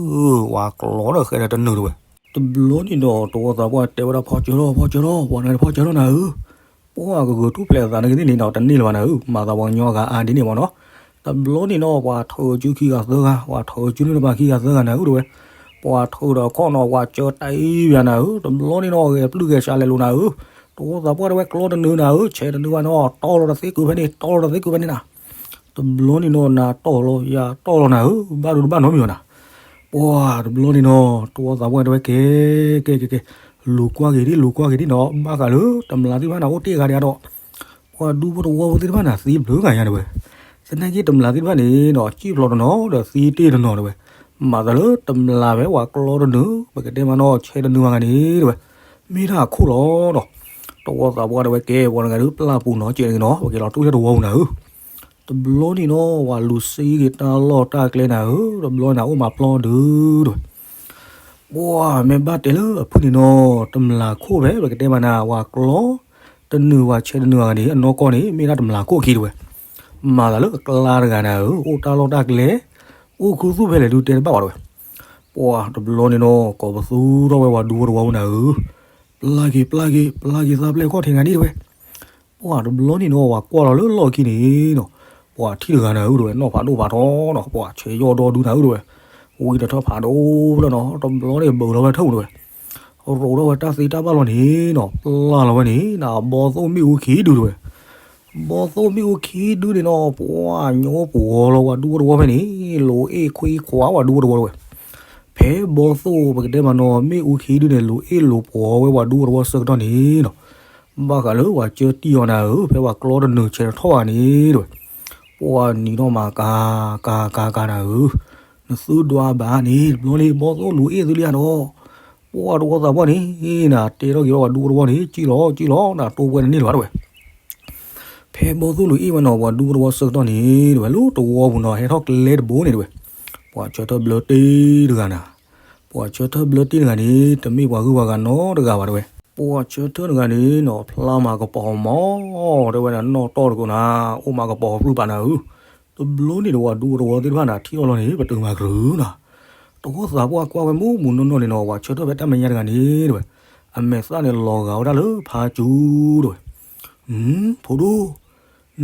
ပှၤကျီဒီးဃဲဒီးတနုာ်တဝဲ, တဘျီန့ၣ်ဒီး တဝီသးပှၢ်တဲဝဲဒၣ်ဖီစၢၤထီၣ် ဖီစၢၤထီၣ် ပှၤနၤဖီစၢၤထီၣ်နၤဧၢ, ပှၤကဂုာ်ထူၣ်ဖျဲးအသးနကသ့ၣ်န့ၣ်နီၤ တန့ၢ်လၢၤဘၣ်နၤဧၢ, မၤသးပှၤကညီဂၤအါဒ်န့ၣ်မးနီၤ, တဘျီန့ၣ်နီၤ ပှၤထၢစုခံဂၤသၢဂၤ, ပှၤထၢစုန့ၢ်တပၤခံဂၤသၢဂၤနၤဧၢတဝဲ, ပှၤထၢဒီးခီၣ်နီၤ ပှၤကၢတၢ်အံၤဘၣ်နၤဧၢ, တဘျီန့ၣ်နီၤ ဂဲၤပျုၢ်ဂဲၤဆှးလဲၤလိာ်နၤဧၢ, တဝီသးပှၢ်တဝဲကျီတနုာ်နၤဧၢ, ဆဲးတနုာ်ဘၣ်နီၤ တီလီၤတသ့ကုာ်ဖဲန့ၣ် တီလီၤတသ့ကုာ်ဖဲန့ၣ်နၤ, တဘျီန့ၣ်နီၤ နၤတီလီၤ ယၤတီလီၤနၤဧၢ, ဘၣ်ဒိတဘၣ်နီတမံၤဘၣ်နၤ, ပှၤတဘျီန့ၣ်နီၤ တဝီသးပှၢ်တဝဲကဲ ကဲ ကဲ ကဲ, လူၤကွၢ်က့ၤဒံး လူၤကွၢ်က့ၤဒံးနီၤ, ဘၣ်ဃးလၢတမျးသ့ၣ်တဖၣ်န့ၣ် အိၣ်တ့ၢ်ဂၤဒံးဒီး ပှၤဒူဖိတဝီဖိသ့ၣ်တဖၣ်န့ၣ် သံဘျုးဂၤညါတဝဲ, သနာ်က့တမျးသ့ၣ်တဖၣ်န့ၣ်နီၤ စံၣ်ဖျိးတနီၤဒီးသံတ့ၢ်တနီၤတဝဲ, မၤသးလၢတမျးဝဲပှၤကျီတနုာ် ပကတဲမးနီၤ ဆဲးတနုာ်ဝဲဂၤန့ၣ်တဝဲ, မ့ၢ်တၢ်အခိၣ်လီၤဒီး, တဝီသးပှၢ်တဝဲကဲ ပှၤတဂၤဒုးပျၢ်ပူၤနီၤ ကဲးက့ၤနီၤ ပက့ၤလီၤတူၢ်လၢတဝီပူၤနၤဧၢ, တဘျီန့ၣ်နီၤ ပှၤလူၤစံက့ၤတၢ်လီၢ်တၢ်ကျဲနၤဧၢ, တဘျီန့ၣ်အိၣ်မးပျီဒုးတဝဲ ပှၤမ့ၢ်ဘၣ်တဲလၢအဖုၣ်န့ၣ်နီၤ တမျးခိၣ်ဖဲ ပကတဲမးနၤ ပှၤကျီတနုာ် ပှၤဆဲးတနုာ်ဂၤန့ၣ် အနီၢ်ကီၢ်န့ၣ် မ့ၢ်ဒၣ်တမျးခိၣ်အခံတဝဲ, မၤသးလၢအကျါတဂၤနၤဧၢ, အိၣ်တၢ်လီၢ်တၢ်ကျဲ, အိၣ်ခူသူၣ်ဖဲလဲၣ်ဒုးတဲတဘၣ်ဘၣ်တဝဲ, ပှၤတဘျီန့ၣ်နီၤ ကိးပသူထီၣ်ဝဲပှၤဒူဖိတဝီဖိနၤဧၢ, ပျၢ်က့ၤ ပျၢ်က့ၤ ပျၢ်က့ၤသးပျဲၢ်ခီၣ်ထံးဂၤန့ၣ်တဝဲ ပှၤတဘျီန့ၣ်နီၤ ပှၤကွၢ်လီၤလၢလီၢ်ခံန့ၣ်နီၤ, ပှၤထံၣ်တဂၤနၤဧၢတဝဲ နီၢ်ဖးဒိၣ်ဖးထီနီၤ, ပှၤဆဲးယီၢ်ဒီဒုနၤဧၢတဝဲ, ဝံၤဒီးထၢၣ်ဖးဒိၣ်လၢနီၤ, တဘျီန့ၣ်ဘုးထီၣ်ဝဲထၢၣ်ပူၤတဝဲ, ရိးထီၣ်ဝဲတၢ်သ့တၢ်ဘၣ်လီၤန့ၣ်နီၤ, ပျၢ်လီၤဝဲန့ၣ် နဘီသိၣ်မ့ၣ်အူခံဒုတဝဲ, ဘီသိၣ်မ့ၣ်အူခံဒုန့ၣ်နီၤ ပှၤညိပှီၤလီၤပှၤဒူဖိတဝီဖဲန့ၣ်, လိၤအ့ၣ်ခွံခွါပှၤဒူဖိတဝီတဝဲ, ဖဲဘီသိၣ်ပကတဲမးနီၤ မ့ၣ်အူခံဒုန့ၣ် လိၤအ့ၣ်လိၤပှီၤဝဲပှၤဒူဖိတဝီဆၢကတီၢ်န့ၣ်နီၤ, ဘၣ်ဃးလၢပှၤကၢတံၢ်အီၤနၤဧၢ, ဖဲပှၤကျီတနုာ်ဆဲးတထီၣ်ဂၤန့ၣ်တဝဲ, ပှၤနံၤထီၣ်မးကၤ ကၤ ကၤ ကၤနၤဧၢ, နသုဒွးဘၣ်န့ၣ် တဘျီန့ၣ် ဘီသိၣ်လိၤအ့ၣ်သုလံဧါဒီး, ပှၤတဝီသးပှၢ်န့ၣ် နတဲထီၣ်က့ၤဝဲပှၤဒူဖိတဝီန့ၣ် ကံၣ်လီၤကံၣ်လီၤ နတိၢ်ပှဲၤနန့ၢ်လၢၤဘၣ်တဝဲ ဖဲဘီသိၣ်လိၤအ့ၣ်ဝဲနီၤ ပှၤဒူဖိတဝီဆၢကတီၢ်န့ၣ်တဝဲ လၢတဝီပူၤနီၤ ဟဲထီၣ်ကျဲတဘိန့ၣ်တဝဲ, ပှၤဆၢထၢၣ်ဘျၢတ့ၢ်တဂၤနၤ, ပှၤဆၢထၢၣ်ဘျၢတ့ၢ်တဂၤန့ၣ် တမ့ၢ်ပှၤဂုၤပှၤဂၤနီတဂၤဘၣ်တဝဲ, ပှၤဆၢထၢၣ်တဂၤန့ၣ်နီၤ ဖျါမးကပီၤမီၤ တဲဝဲဒၣ်နီၢ်တီၢ်တကိးနၤ, အိၣ်မးကပီၤပျုၢ်ပာ်နၤဧၢ, တဘျီန့ၣ်ဒီးပှၤဒူဖိတဝီသ့ၣ်တဖၣ်နၤ ထံၣ်အီၤလီၤန့ၣ် ပတုာ်မၤကရၢနၤ, တဝီသးပှၢ်ကွၢ်ဝဲမူးမူးနီၢ်နီၢ်န့ၣ်နီၤ ပှၤဆၢထၢၣ်ဖဲတၢ်မဲာ်ညါတဂၤန့ၣ်တဝဲ, အမဲာ်သၣ်န့ၣ်လီၤဂာ်ဝဲဒၣ်လၢဖါကၠူတဝဲ ဖိဒိၣ်,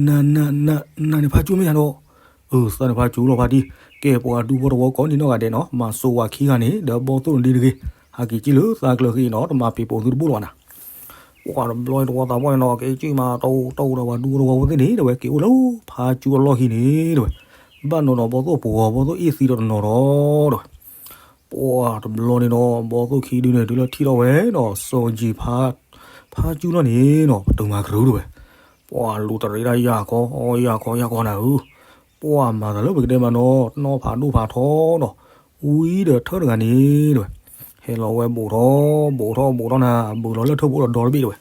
နၤ နၤ နၤန့ၣ် ဖါကၠူမ့ၢ်ယါဒီး, အၢ သးန့ၣ်ဖါကၠူလီၤဖါတံၢ်, ကဲပှၤဒူဖိတဝီကိးနံၤနီၢ်ဂၤဒဲးနီၤ မၤစိဝၤခံဂၤန့ၣ် ဒီးဘီသိၣ်နဒ့တဂ့ၤ, ဟးက့ၤက့ၢ်လၢသးကျၢၤဃံနီၤ တမၤပ့ၤပိာ်သုတဘိလၢၤဘၣ်နၤ, ပှၤတဘျီတဝီသးပှၢ်န့ၣ်နီၤ က့ၤက့ၢ်မး တအိၣ်တအိၣ်ဒီးပှၤဒူဖိတဝီဖိသ့ၣ်န့ၣ် တဝဲက့ၤအိၣ်လၢဖါကၠူအလီၢ်ခံန့ၣ် တဝဲ, ဘၣ်နီၤနီၤ ဘီသိၣ်ပှီၤ ဘီသိၣ်အ့ၣ်သံဒီးတနီၤဒီး တဝဲ ပှၤတဘျီန့ၣ်နီၤ ဘီသိၣ်ခံဒုန့ၣ် တုၤလၢထံၣ်ထီၣ်ဝဲနီၤ စီၤယံၤဖါ, ဖါကၠူလီၤန့ၣ်နီၤ ပတုာ်မၤကရၢတဝဲ, ပှၤလူၤတရံးဒၣ်ယၢ်ခီ ယၢ်ခီ ယၢ်ခီနၤဧၢ, ပှၤမၤသးလၢပကတဲမးနီၤ နီၢ်ဖးဒိၣ်ဖးထီနီၤ, ဝံၤဒီးထၢၣ်တဂၤန့ၣ်တဝဲ, ဟဲလီၤဝဲဘူးထီၣ် ဘူးထီၣ် ဘူးထီၣ်နၤ ဘူးလီၤလၢထၢၣ်ဖိဒီးဒီတဘ့ၣ်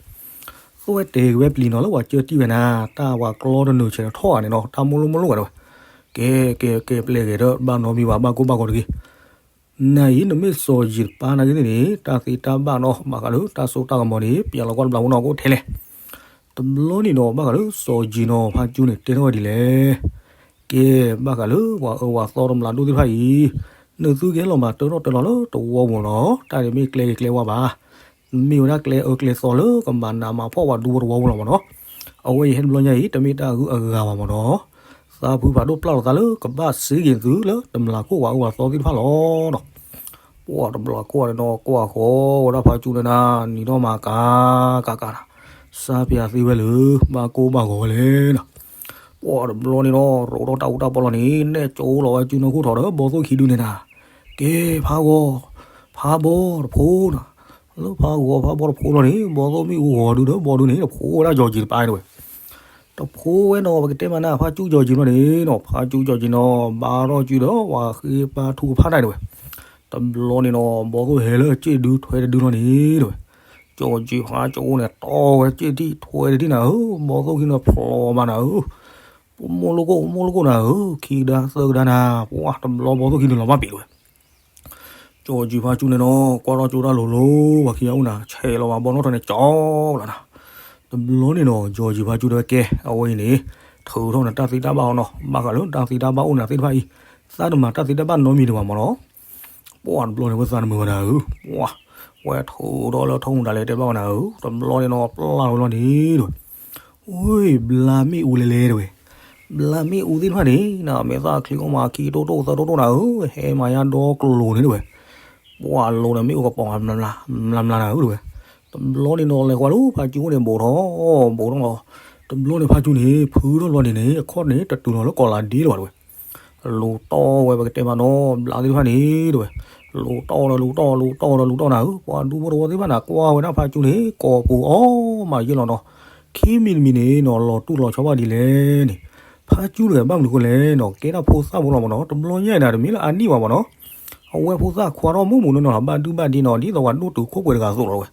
တဝဲ, သိၣ်ဝဲတဲက့ၤဝဲပျံၤနီၤလၢပှၤကၢတံၢ်ဝဲနၤ တၢ်ပှၤကျီတနုာ်ဆဲးတထီၣ်ဂၤန့ၣ်နီၤ တၢ်မိၢ်လိၣ်မိၢ်လိၣ်ဂၤတဝဲ, ကဲ ကဲ ကဲ ပျဲၢ်ဂဲၤဒီး ဘၣ်နီတမံၤဘၣ် ဘၣ်ကိၢ်ဘၣ်ဂီၤတဂ့ၤ နၤအံၤ နမ့ၢ်စီၤယံၤတပၢ်နာ်က့သ့ၣ်န့ၣ် တၢ်သ့တၢ်ဘၣ်နီၤ ဘၣ်ဃးလၢတၢ်စိတၢ်ကမီၤန့ၣ် ပျဲလီၤကွၢ်တဘျီဖိနီၤ ကအိၣ်ထဲလဲၣ်. တဘျီန့ၣ်နီၤ ဘၣ်ဃးလၢစီၤယံၤနီၤ ဖါကၠူန့ၣ် တဲထီၣ်ဝဲဒ်လဲၣ်. ကဲ ဘၣ်ဃးလၢပှၤအၢပှၤသီတမျးဒိၣ်သ့ၣ်တဖၣ်အံၤ နသုကဟဲလီၤမၤတၢထီၣ်တၢလီၤလၢတဝီပူၤလီၤ. တၢ်န့ၣ်မ့ၢ်ကျဲဂ့ၤကျဲဝါဘၣ်. မ့ၢ်ဝဲဒၣ်ကျဲအၢကျဲသီလၢကမၤနးမၤဖှီၣ်ပှၤဒူဖိတဝီဖိလီၤမးနီၤ. အဝဲအံၤဟဲတဘျီညါအံၤ တမ့ၢ်တၢ်ဂုၤအဂၤဘၣ်မးနီၤ. သးဖုဖးဒိၣ်ပျၢ်လိာ်သးလၢကဘၣ်စ့က့ၤသုလၢတမျးခိၣ်ပှၤအၢပှၤသီသ့ၣ်တဖၣ်လီၤ. ပှၤတမျးခိၣ်န့ၣ်နီၤ ကွၢ်ဃီဝဲဒၣ်ဖါကၠူန့ၣ်နၤ နံၤထီၣ်မၤကၤကၤကၤနၤ စၢ်ပၠးသ့ဝဲလၢ ဘၣ်ကိၢ်ဘၣ်ဂီၤဝဲလဲၣ်နၤ. ပှၤတဘျီန့ၣ်နီၤ ရိးထီၣ်တၢ်အူတၢ်ပီလီၤန့ၣ် နဲၣ်ကၠိလီၤဝဲကၠူနီၢ်ခိၣ်ထီၣ်ဒီး ဘီသိၣ်ခံဒုန့ၣ်နၤ. ကဲ ဖးဂီၤ ဖးဘီတဖိနၤ. လၢဖးဂီၤဖးဘီတဖိလီၤန့ၣ် ဘီသိၣ်မ့ၣ်အူဂီၤဒုဒီး ဘီဒုန့ၣ် တဖိဝဲဒၣ်ကၠီၤကံၤတပၤဒဝဲ တဖိဝဲနီၤ ပကတဲမးနၤ ဖါကၠူကၠီၤကံၤလီၤန့ၣ်နီၤ ဖါကၠူကၠီၤကံၤနီၤ ဘါထီၣ်ကၠူဒီး ပှၤဃ့ပၢ်ထူကဖၣ်တၢ်ဒဝဲ. တဘျီန့ၣ်နီၤ ဘီသိၣ်ဟဲလၢစ့ၣ်ဒုထွဲတဒုလီၤန့ၣ်ဒဝဲ. ကၠီၤကံၤဖါကၠူန့ၣ် တီဝဲစ့ၣ်ထံၣ်ထွဲတထံၣ်နၤဧၢ, ဘီသိၣ်ခံန့ၣ်ဖျိးမးနၤဧၢ. မိၢ်လိၣ်ကိၣ်မိၢ်လိၣ်ကိၣ်နၤဧၢ, ခံကဒါသၢကဒါနၤ, ပှၤတဘျီဘီသိၣ်ခံန့ၣ်လီၤဘၣ်ပံာ်ဒဝဲ. ကၠီၤကံၤဖါကၠူန့ၣ်နီၤ ကွၢ်ထီၣ်ကၠိတၢ်လိၤလိၤ ပှၤခံဂၤအိၣ်နၤ ဆဲးလီၤဘၣ်ဘီနီၣ်ထီန့ၣ် ကၠီလီၤနၤ. တဘျီန့ၣ်နီၤ ကၠီကၠံၣ်ဖါကၠူတဲဝဲ ကဲ အဝဲအံၤန့ၣ် ထုးထီၣ်နတၢ်သ့တၢ်ဘၣ်အီၤနီၤ, ဘၣ်ဃးလၢတၢ်သ့တၢ်ဘၣ်အိၣ်နၤသ့ၣ်တဖၣ်အံၤ သးတမၤတၢ်သ့တၢ်ဘၣ်နီတမံၤဒံးဘၣ်မၢ်နီၤ. ပှၢ်တဘျီန့ၣ် ဝဲသးတမုာ်ဘၣ်နၤဧၢ, ပှၢ် ဝဲထုးထီၣ်လၢထီၣ်မူဒါလဲၤတဲဘၣ်ဝဲနၤဧၢ, တဘျီန့ၣ်နီၤ ပျၢ်လီၤဝဲလီၤန့ၣ်တဲဝဲ ဝ့ၢ် ဘျါမ့ၣ်အူလဲၤလဲၤတဲဝဲ, ဘျါမ့ၣ်အူသ့ၣ်တဖၣ်န့ၣ် နမဲာ်သၣ်ချံအိၣ်မးခံတိၢ်တိၢ်သၢတိၢ်တိၢ်နၤဧၢ, ဟဲမၤယါဒီကလိၤန့ၣ်တဲဝဲ, ပှၢ်လိၤန့ၣ်မ့ၣ်အူကပီၤမး မျးမျးနၤဧၢတဲဝဲ, တဘျီန့ၣ်နီၤလဲၤဃီၤလၢဖါကၠူန့ၣ်ဘူးထီၣ် ဘူးထီၣ်လီၤ, တဘျီန့ၣ်ဖါကၠူန့ၣ် ဖုထီၣ်လီၤန့ၣ်န့ၣ် အခီၣ်န့ၣ်တတုၤလီၤလၢကီးလးဒ့လၢၤဘၣ်တဲဝဲ လူၤတီၢ်ဝဲပကတဲမးနီၤ ဘျါသ့ၣ်တဖၣ်န့ၣ်တဲဝဲ, လူၤတီၢ်ဒီးလူၤတီၢ်လူၤတီၢ်ဒီးလူၤတီၢ်နၤဧၢ, ပှၤဒူဖိသဝီသ့ၣ်တဖၣ်န့ၣ် ကွၢ်ဝဲဒၣ်ဖါကၠူန့ၣ် ကိာ်ပူၤအီၣ်မးယဲၢ်လီၤနီၤ, ခံမံၤတမံၤန့ၣ်နီၤ လီၤတူၢ်လီၤဆီဘၣ်ဒ်လဲၣ်န့ၣ်, ဖါကၠူတဂၤဘၣ်မနုၤဃိလဲၣ်နီၤ ကဲဒၣ်ဖိသၣ်ဖိလီၤမးနီၤ, တဘျီညါအံၤန့ၣ် တမ့ၢ်လၢအနံၣ်ဘၣ်မးနီၤ, အဝဲဖိသၣ်ခွါထီၣ်မုၢ်မုၢ်နီၢ်နီၢ်လီၤ ဘၣ်ဒုဘၣ်ဒ့နီၤ ဒ်သိးပှၤဒိၣ်တုာ်ခိၣ်ပှဲၤတဂၤအသိးလီၤဝဲ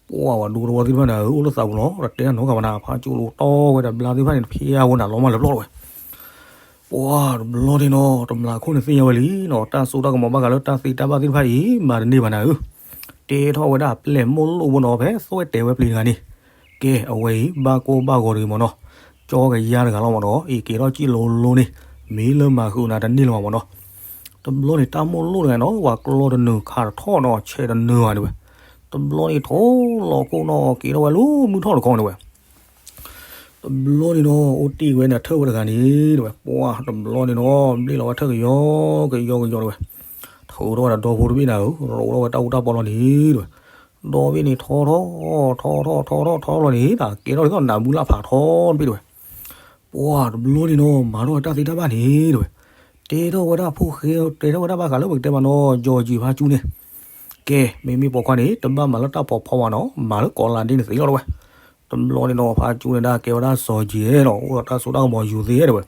ပှၢ်ပှၤဒူသဝီသ့ၣ်တဖၣ်န့ၣ် အိၣ်လၢသးပူၤလီၤ တတဲတၢ်နီတဂၤဘၣ်နၤ, ဖါကၠူလူၤတီၢ်ဝဲဒီးဘျါသ့ၣ်တဖၣ်န့ၣ် တဖျါဝဲနၤလီၤမၢ်လၢပျီၢ်လီၤဝဲ, ပှၢ်တဘျီန့ၣ်နီၤ တမျးခိၣ်န့ၣ်သ့ၣ်ညါဝဲလံနီၤ တၢ်စိတၢ်ကမီၤဘၣ်ဃးလၢတၢ်သ့တၢ်ဘၣ်သ့ၣ်တဖၣ်အံၤ မၤတန့ၢ်ဘၣ်နၤဧၢ, တဲထီၣ်ဝဲဒၣ်ပျဲၢ်မိၢ်လိၣ်ဘိနီၤ ဖဲသွဲၣ်တဲာ်ဝဲပျံၤတဂၤန့ၣ်, ကဲအဝဲအံၤ ဘၣ်ကိၢ်ဘၣ်ဂီၤတဂ့ၤမးနီၤ, ကၠီကယါတဂၤလီၤမးနီၤ အံၤက့ၤထီၣ်စံၣ်လိၤလိၤန့ၣ် မ့ၢ်လၢမၤဃုာ်နၤတန့ၢ်လၢၤဘၣ်မးနီၤ တဘျီန့ၣ် တၢ်မိၢ်လိၣ်တဂၤနီၤ ပှၤကျီတနုာ်ခးတထီၣ်နီၤ ဆဲးတနုာ်ဘၣ်တဲဝဲ, တဘျီန့ၣ်ထိၣ်လီၤခိၣ်နီၤ က့ၤထီၣ်ဝဲလၢမုၢ်ထီၣ်တခီန့ၣ်ဝဲ, တဘျီန့ၣ်နီၤ အိၣ်တ့ၢ်ဝဲန့ၣ် ထၢၣ်ဝဲတဂၤန့ၣ်တဲဝဲ ပှၢ်တဘျီန့ၣ်နီၤ ဘျ့ၣ်လီၤဝဲထၢၣ်ကယီကယီကယီတဲဝဲ, ထုးထီၣ်ဝဲဒီးဒီဖိတဘ့ၣ်နၤဧၢ, ရိးထီၣ်ဝဲတၢ်အူတၢ်ပီလီၤန့ၣ်တဲဝဲ, ဒီဘ့ၣ်န့ၣ်ထီထီၣ် ထီထီၣ်ထီထီၣ်ထီထီၣ်လီၤန့ၣ် ကဲထီၣ်ဒ်သိးနးမူလၢ်ဖးထီတဘ့ၣ်တဲဝဲ ပှၢ်တဘျီန့ၣ်နီၤ မၤထီၣ်ဝဲတၢ်သ့တၢ်ဘၣ်န့ၣ်တဲဝဲ, တဲထီၣ်ဝဲဒၣ်ဖိၣ်ဃဲ တဲထီၣ်ဝဲဒၣ်ဘၣ်ဃးလၢပကတဲမးနီၤ ကၠီကၠံၣ်ဖါကၠူန့ၣ်, ကဲ မ့မ့ၢ်ပိာ်ခွါန့ၣ် တဘၣ်မၤလၢတၢ်ပိာ်ဖီဘၣ်နီၤ မၤလၢကီးလးဒ့န့ၣ်သ့လီၤတဲဝဲ, တဘျီန့ၣ်နီၤ ဖါကၠူန့ၣ်ဒၣ်ကဲဝဲဒၣ်စီၤကၠံၣ်နီၤ အိၣ်ဒီးတၢ်စိတၢ်ကမီၤယူၤသ့တဲဝဲ,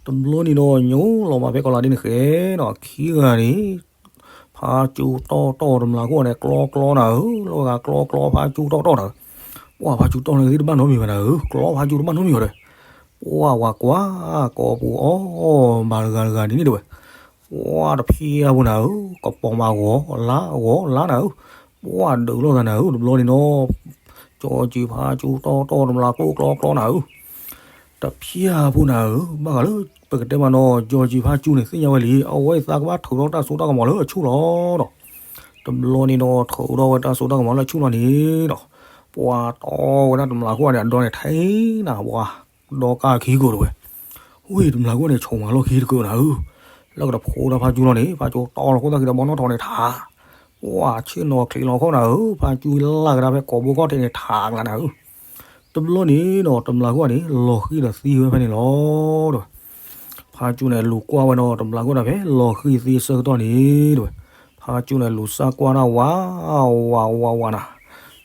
တဘျီန့ၣ်နီၤ ညိလီၤမးဖဲကီးလးဒ့န့ၣ်ဃဲနီၤ ခံဂၤန့ၣ် ဖါကၠူတီၢ်တီၢ်တမျးခိၣ်န့ၣ် ကျီကျီနၤဧၢ, လၢဂၤကျီကျီဖါကၠူတီၢ်တီၢ်နၤဧၢ, ပှၢ်ဖါကၠူတီၢ်န့ၣ်သ့ၣ်တဘၣ်နီတမံၤဘၣ်နၤဧၢ, ကျီဖါကၠူတဘၣ်နီတမံၤဘၣ်ဒီး, ပှၢ်ဝၤကွၢ် ကိာ်ပူၤအီၣ်မးတဂၤတဂၤဒ်န့ၣ်တဲဝဲ, ပှၢ်တဖျါဖိနၤဧၢ, ကပီၤမးဂီၤလါဂီၤလါနၤဧၢ, ပှၢ်ဒုးလိာ်သးနၤဧၢ, တဘျီန့ၣ်နီၤ ကၠီကၠံၣ်ဖါကၠူတီၢ်တီၢ်တမျးခိၣ်ကျီကျီနၤဧၢ တဖျါဖိနၤဧၢ, ဘၣ်ဃးလၢ ပကတဲမးနီၤ ကၠီကၠံၣ်ဖါကၠူန့ၣ် သ့ၣ်ညါဝဲလံ အဝဲသးကဘၣ်ထုးထီၣ်တၢ်စိတၢ်ကမီၤလၢအဆူၣ်လီၤဒီး, တဘျီန့ၣ်နီၤ ထုးထီၣ်ဝဲတၢ်စိတၢ်ကမီၤလၢအဆူၣ်လီၤန့ၣ်ဒီး, ပှၢ်တီၢ်ဝဲဒၣ်တမျးခိၣ်န့ၣ် အဒီန့ၣ်ထဲနၤ ပှၢ်ဒီကါခံကိာ်တဲဝဲ, ဝ့ၢ်တမျးခိၣ်န့ၣ် ဆိးမးလီၢ်ခံတကုာ်နၤဧၢ, လၢကတဖိးတၢ်ဖါကၠူလီၤန့ၣ် ဖါကၠူတီၢ်လီၤခိၣ်သၣ်ခံဒီးဘီနီၣ်ထိးန့ၣ်ထး ပှၢ်ဆ့ၣ်နီၤချံးလီၤခီၣ်နၤဧၢ, ဖါကၠူလၢ်ကဒါဖဲကိာ်ဘိခီၣ်ထံးန့ၣ်ထးကလးနၤဧၢ, တဘျီန့ၣ်နီၤ တမျးခိၣ်န့ၣ် လီၤဃံၤဒီးသံဝဲဖဲန့ၣ်လီၤတဲဝဲ, ဖါကၠူန့ၣ်လူၤကွၢ်ဝဲနီၤ တမျးခိၣ်ဒၣ်ဖဲလီၤဃံၤသံအဆၢကတီၢ်န့ၣ်တဲဝဲ, ဖါကၠူန့ၣ်လူၤစၢ်ကွၢ်ဒၣ်ဝး ဝးဝးဝးနၤ,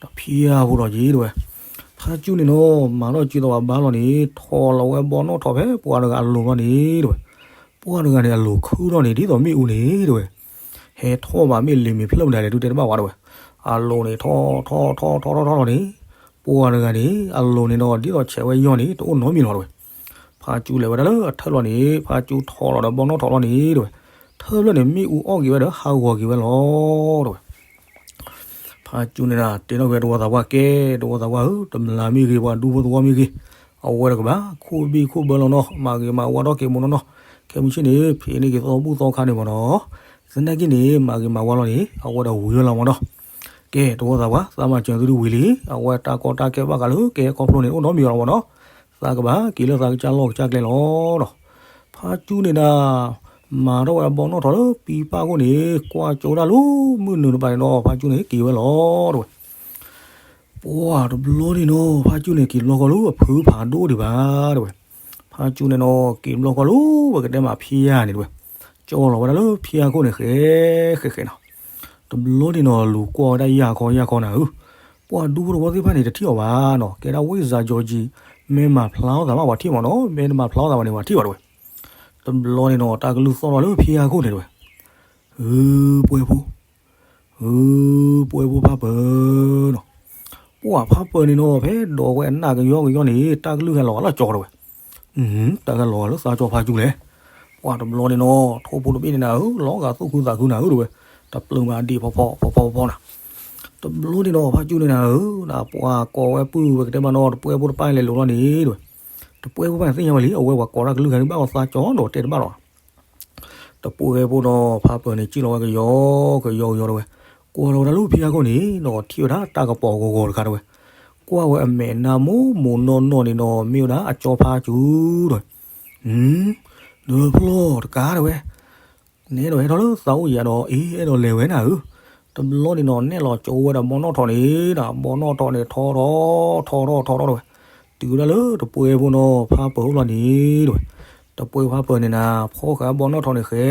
တဖျါဖိလီၤက့ၤတဲဝဲ, ဖါကၠူန့ၣ်နီၤ မၤထီၣ်ကၠံသီးဘၣ်ဘါလီၤန့ၣ် ထိးလီၤဝဲဘီနီၣ်ထိးဖဲပှၤတဂၤအလိၤလီၤန့ၣ်တဲဝဲ, ပှၤတဂၤန့ၣ် အလိၤခုၣ်ထီၣ်န့ၣ် ဒ်သိးမ့ၣ်အူန့ၣ်တဲဝဲ, ဟဲထီၣ်ဘၣ်မ့ၢ်လံၤမ့ၢ်ဖျၢၣ်မနုၤလဲၣ် ဒုးတဲတဘၣ်ဝဲတဲဝဲ, အလိၤန့ၣ်ထီၣ်ထီၣ်ထီၣ်ထီၣ်ထီၣ်ထီၣ်လီၤန့ၣ်, ပှၤတဂၤန့ၣ် အလိၤန့ၣ်ဒီး ဒ်သိးဆဲးဝဲယီၢ်န့ၣ် တအိၣ်နီတမံၤလီၤတဲဝဲ, ဖါကၠူလဲၤဝဲဒၣ်လၢအထၢၣ်လီၤန့ၣ် ဖါကၠူထိးလီၤဒီးဘီနီၣ်ထိးလီၤန့ၣ်တဲဝဲ, ထၢၣ်ဖျၢၣ်န့ၣ် မ့ၣ်အူအီၣ်က့ၤဝဲဒီးဟးဂီၤက့ၤဝဲလီၤတဲဝဲ ဖါကၠူန့ၣ်ဒၣ် တဲထီၣ်က့ၤတဝီသးပှၢ် ကဲ တဝီသးပှၢ်ဧၢ, တမျးမ့ၢ်ဂ့ၤ ပှၤဒူဖိသဝီမ့ၢ်ဂ့ၤ, အဝဲတကဘၣ် ခိၣ်ဘံၣ်ခိၣ်ဘၢလီၤနီၤ, မၤဂ့ၤမၤဝါထီၣ်က့ၤမ့ၢ်နီၢ်နီၢ်, ခဲမုၢ်ဆ့ၣ်န့ၣ် ဖံးန့ၢ်က့ၤသီဘူၣ်သီခါန့ၣ်မ့ၢ်နီၤ, သနာ်က့န့ၣ် မၤဂ့ၤမၤဝါလီၤန့ၣ် အဝဲဒီးဝံၤဝဲလီၤမ့ၢ်နီၤ, ကဲ တဝီသးပှၢ် သးမၤစၢၤသုတဝံၤလံ, အဝဲတၢ်ကီတၢ်ခဲဘၣ်ဃးလၢကဲခီဖျိန့ၣ် အိၣ်နီတမံၤလီၤမ့ၢ်နီၤ, သးကဘၣ်က့ၤလၢသးကစၢ်လီၢ်ကစၢ်ကျဲလီၤနီၤ. ဖါကၠူန့ၣ်ဒၣ် မၤထီၣ်ဝဲအဘီနီၣ်ထိးလၢပံပၢ်ခိၣ်န့ၣ် ကွၢ်ကၠိဒၣ်လၢမုၢ်နုာ်တပၤန့ၣ်ဒီး ဖါကၠူန့ၣ်က့ၤဝဲလီၤတဲဝဲ. ပှၢ်တဘျီန့ၣ်နီၤ ဖါကၠူန့ၣ်က့ၤတဘျီဃီလၢအဖုဖးဒိၣ်ဒံးဘၣ်တဲဝဲ. ဖါကၠူန့ၣ်နီၤ က့ၤတဘျီဃီလၢ ပကတဲမးဖၠါန့ၣ်တဲဝဲ. ကၠီလီၤဝဲဒၣ်လၢဖၠါခိၣ်န့ၣ် ဃဲဃဲဃဲနီၤ. တဘျီန့ၣ်နီၤ လူၤကွၢ်ဝဲဒၣ်ယၢ်ခီယၢ်ခီနၤဧၢ. ပှၢ်ဒူဖိသဝီသ့ၣ်တဖၣ်န့ၣ် တထံၣ်အီၤဘၣ်နီၤ. ကဲဒၣ်ဝ့ၢ်စၢ်ကၠီကၠံ မ့ၢ်မၤဖျါထီၣ်သးဘၣ်ပှၤထံၣ်မ့ၢ်နီၤ, မ့ၢ်တမၤဖျါထီၣ်သးဘၣ်န့ၣ် ပှၤထံၣ်ဘၣ်တဲဝဲ. တဘျီန့ၣ်နီၤ တၢ်ကလုၢ်သီၣ်ထီၣ်လၢဖၠါခိၣ်န့ၣ်တဲဝဲ. ဧၢ ပှဲၤဖိ ဧၢ ပှဲၤဖိဖးပၢၤနီၤ. ပှၢ်ဖးပၢၤန့ၣ်နီၤ ဖဲဒီးဝဲအနၢ်ကယီကယီန့ၣ် တၢ်ကလုၢ်ဟဲလီၤဂာ်လၢကၠီတဲဝဲ. တၢ်ဟဲလီၤဂာ်လၢသးကၠီဖါကၠူလဲၣ်. ပှၢ်တဘျီန့ၣ်နီၤ ထိၣ်ဖိတဘ့ၣ်န့ၣ်နၤဧၢ လီၤဂာ်သူၣ်ခုသးခုနၤဧၢတဲဝဲ. တပျုာ်မးဒံးဖီဖီဖီဖီဖီနၤ. တ တဘျီန့ၣ်ဒီး ဖါကၠူန့ၣ်နၤဧၢ, ပှၤကိးဝဲပုၢ်ဝဲကတဲမးနီၤ တပှဲဖိတပၢ်လဲၤလိာ်လီၤန့ၣ်တဲဝဲ, တပှဲဖိတပၢ်န့ၣ်သ့ၣ်ညါဝဲလံ အဝဲပှၤကိးတၢ်ကလုၢ်ဂၤန့ၣ် ဘၣ်အီၤသးကၠီဒီးတဲတဘၣ်လီၤ. တပှဲဖိဒီးဖါပၢၤန့ၣ် စံၣ်လီၤဝဲကယီကယီကယီတဲဝဲ, ကွၢ်လီၤဝဲဒၣ်လၢဖံဟါခိၣ်န့ၣ်နီၤ ထံၣ်ဝဲဒၣ်တၢ်ကပီၤဂီၤဂီၤတခါတဲဝဲ, ကွၢ်ဝဲအမဲာ်နါမိၢ်မိၢ်နီၢ်နီၢ်န့ၣ်နီၤ မ့ၢ်ဝဲဒၣ်အကၠီဖါကၠူဒီး ဒီးဖျီၣ်တကးတဲဝဲ, နအဲၣ်ဒိးဟဲထီၣ်လၢသးအိၣ်ယၤဒီး အ့ အဲၣ်ဒိးလဲၤဝဲနၤဧၢ, တဘျီန့ၣ်နီၤ နဲၣ်လီၤကၠိဝဲဒီးဘီနီၣ်ထိးန့ၣ်ဒီး ဘီနီၣ်ထိးန့ၣ်ထီထီၣ် ထီထီၣ်ထီထီၣ်တဲဝဲ, တုၤဝဲဒၣ်လၢတပှဲဖိနီၤ ဖါပၢၤအိၣ်လီၤန့ၣ်တဲဝဲ, တပှဲဖါပၢၤန့ၣ်နၤ ဖီၣ်ဃာ်ဘီနီၣ်ထိးန့ၣ်ဃဲ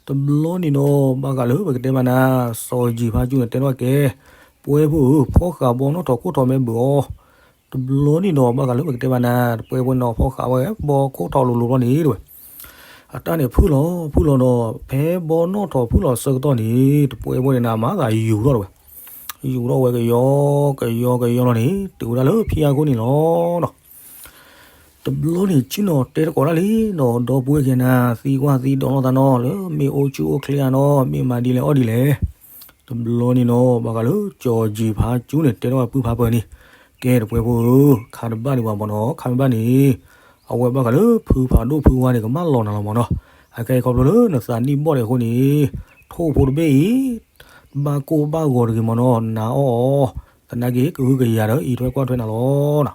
တဘျီန့ၣ်နီၤ ဘၣ်ဃးလၢပကတဲမးနၤ စီၤယံၤဖါကၠူန့ၣ် တဲထီၣ်ကဲ, ပှဲဖိဧၢ ဖီၣ်ဃာ်ဘီနီၣ်ထိးခိၣ်ထိးမ့ၢ်ဘၣ်အီၤ, တဘျီန့ၣ်နီၤ ဘၣ်ဃးလၢပကတဲမးနၤ တပှဲဖိန့ၣ်နီၤ ဖီၣ်ဃာ်ဝဲဘီခိၣ်ထိးလိၤလိၤလီၤန့ၣ်တဲဝဲ, အတၢ်န့ၣ်ဖုၣ်လီၤဖုၣ်လီၤဒီး ဖဲဘီနီၣ်ထိးဖုၣ်လီၤဆၢကတီၢ်န့ၣ် တပှဲဖိန့ၣ်နၤ မၤသးယူၤထီၣ်တဲဝဲ, ယူၤထီၣ်ဝဲကယီကယီကယီလီၤန့ၣ် တုၤဝဲဒၣ်လၢဖံဟါခိၣ်န့ၣ်လီၤနီၤ တဘျီန့ၣ် ဆ့ၣ်နီၤတဲတကိးဒၣ်လံနီၤ ဒီပုၢ်ဝဲၢ်ခံဂၤနၤ သံကွၢ်သံဒိးလိာ်သးနီၤ လၢမ့ၢ်အိၣ်ဆူၣ်အိၣ်ချ့ဧါနီၤ မ့ၢ်မၤဒ်လဲၣ်အီၣ်ဒ်လဲၣ်, တဘျီန့ၣ်နီၤ ဘၣ်ဃးလၢစီၤယံၤဖါကၠူန့ၣ် တဲထီၣ်ဝဲပုၢ်ဖါပၢၤန့ၣ်, ကဲတပှဲဖိဧၢ, ခါတဘၣ်ဒံးဘၣ်မ့ၢ်နီၤ ခါမ့ၢ်ဘၣ်န့ၣ်, အဝဲဘၣ်ဃးလၢဖုဖးဒိၣ်ဖုဝါန့ၣ် ကမၣ်လီၤနၤလီၤမ့ၢ်နီၤ, အခဲအံၤခီဖျိလၢနသးနံၣ်ဘီၣ်ဒံးအဃိန့ၣ်, ထိၣ်ဖိတဘ့ၣ်အံၤ ဘၣ်ကိၢ်ဘၣ်ဂီၤတဂ့ၤမ့ၢ်နီၤ နၤအီၣ်အီၤ, သနာ်က့ ကဟုကယာ်ဒီးအံးထွဲကွၢ်ထွဲနၤလီၤနီၤ,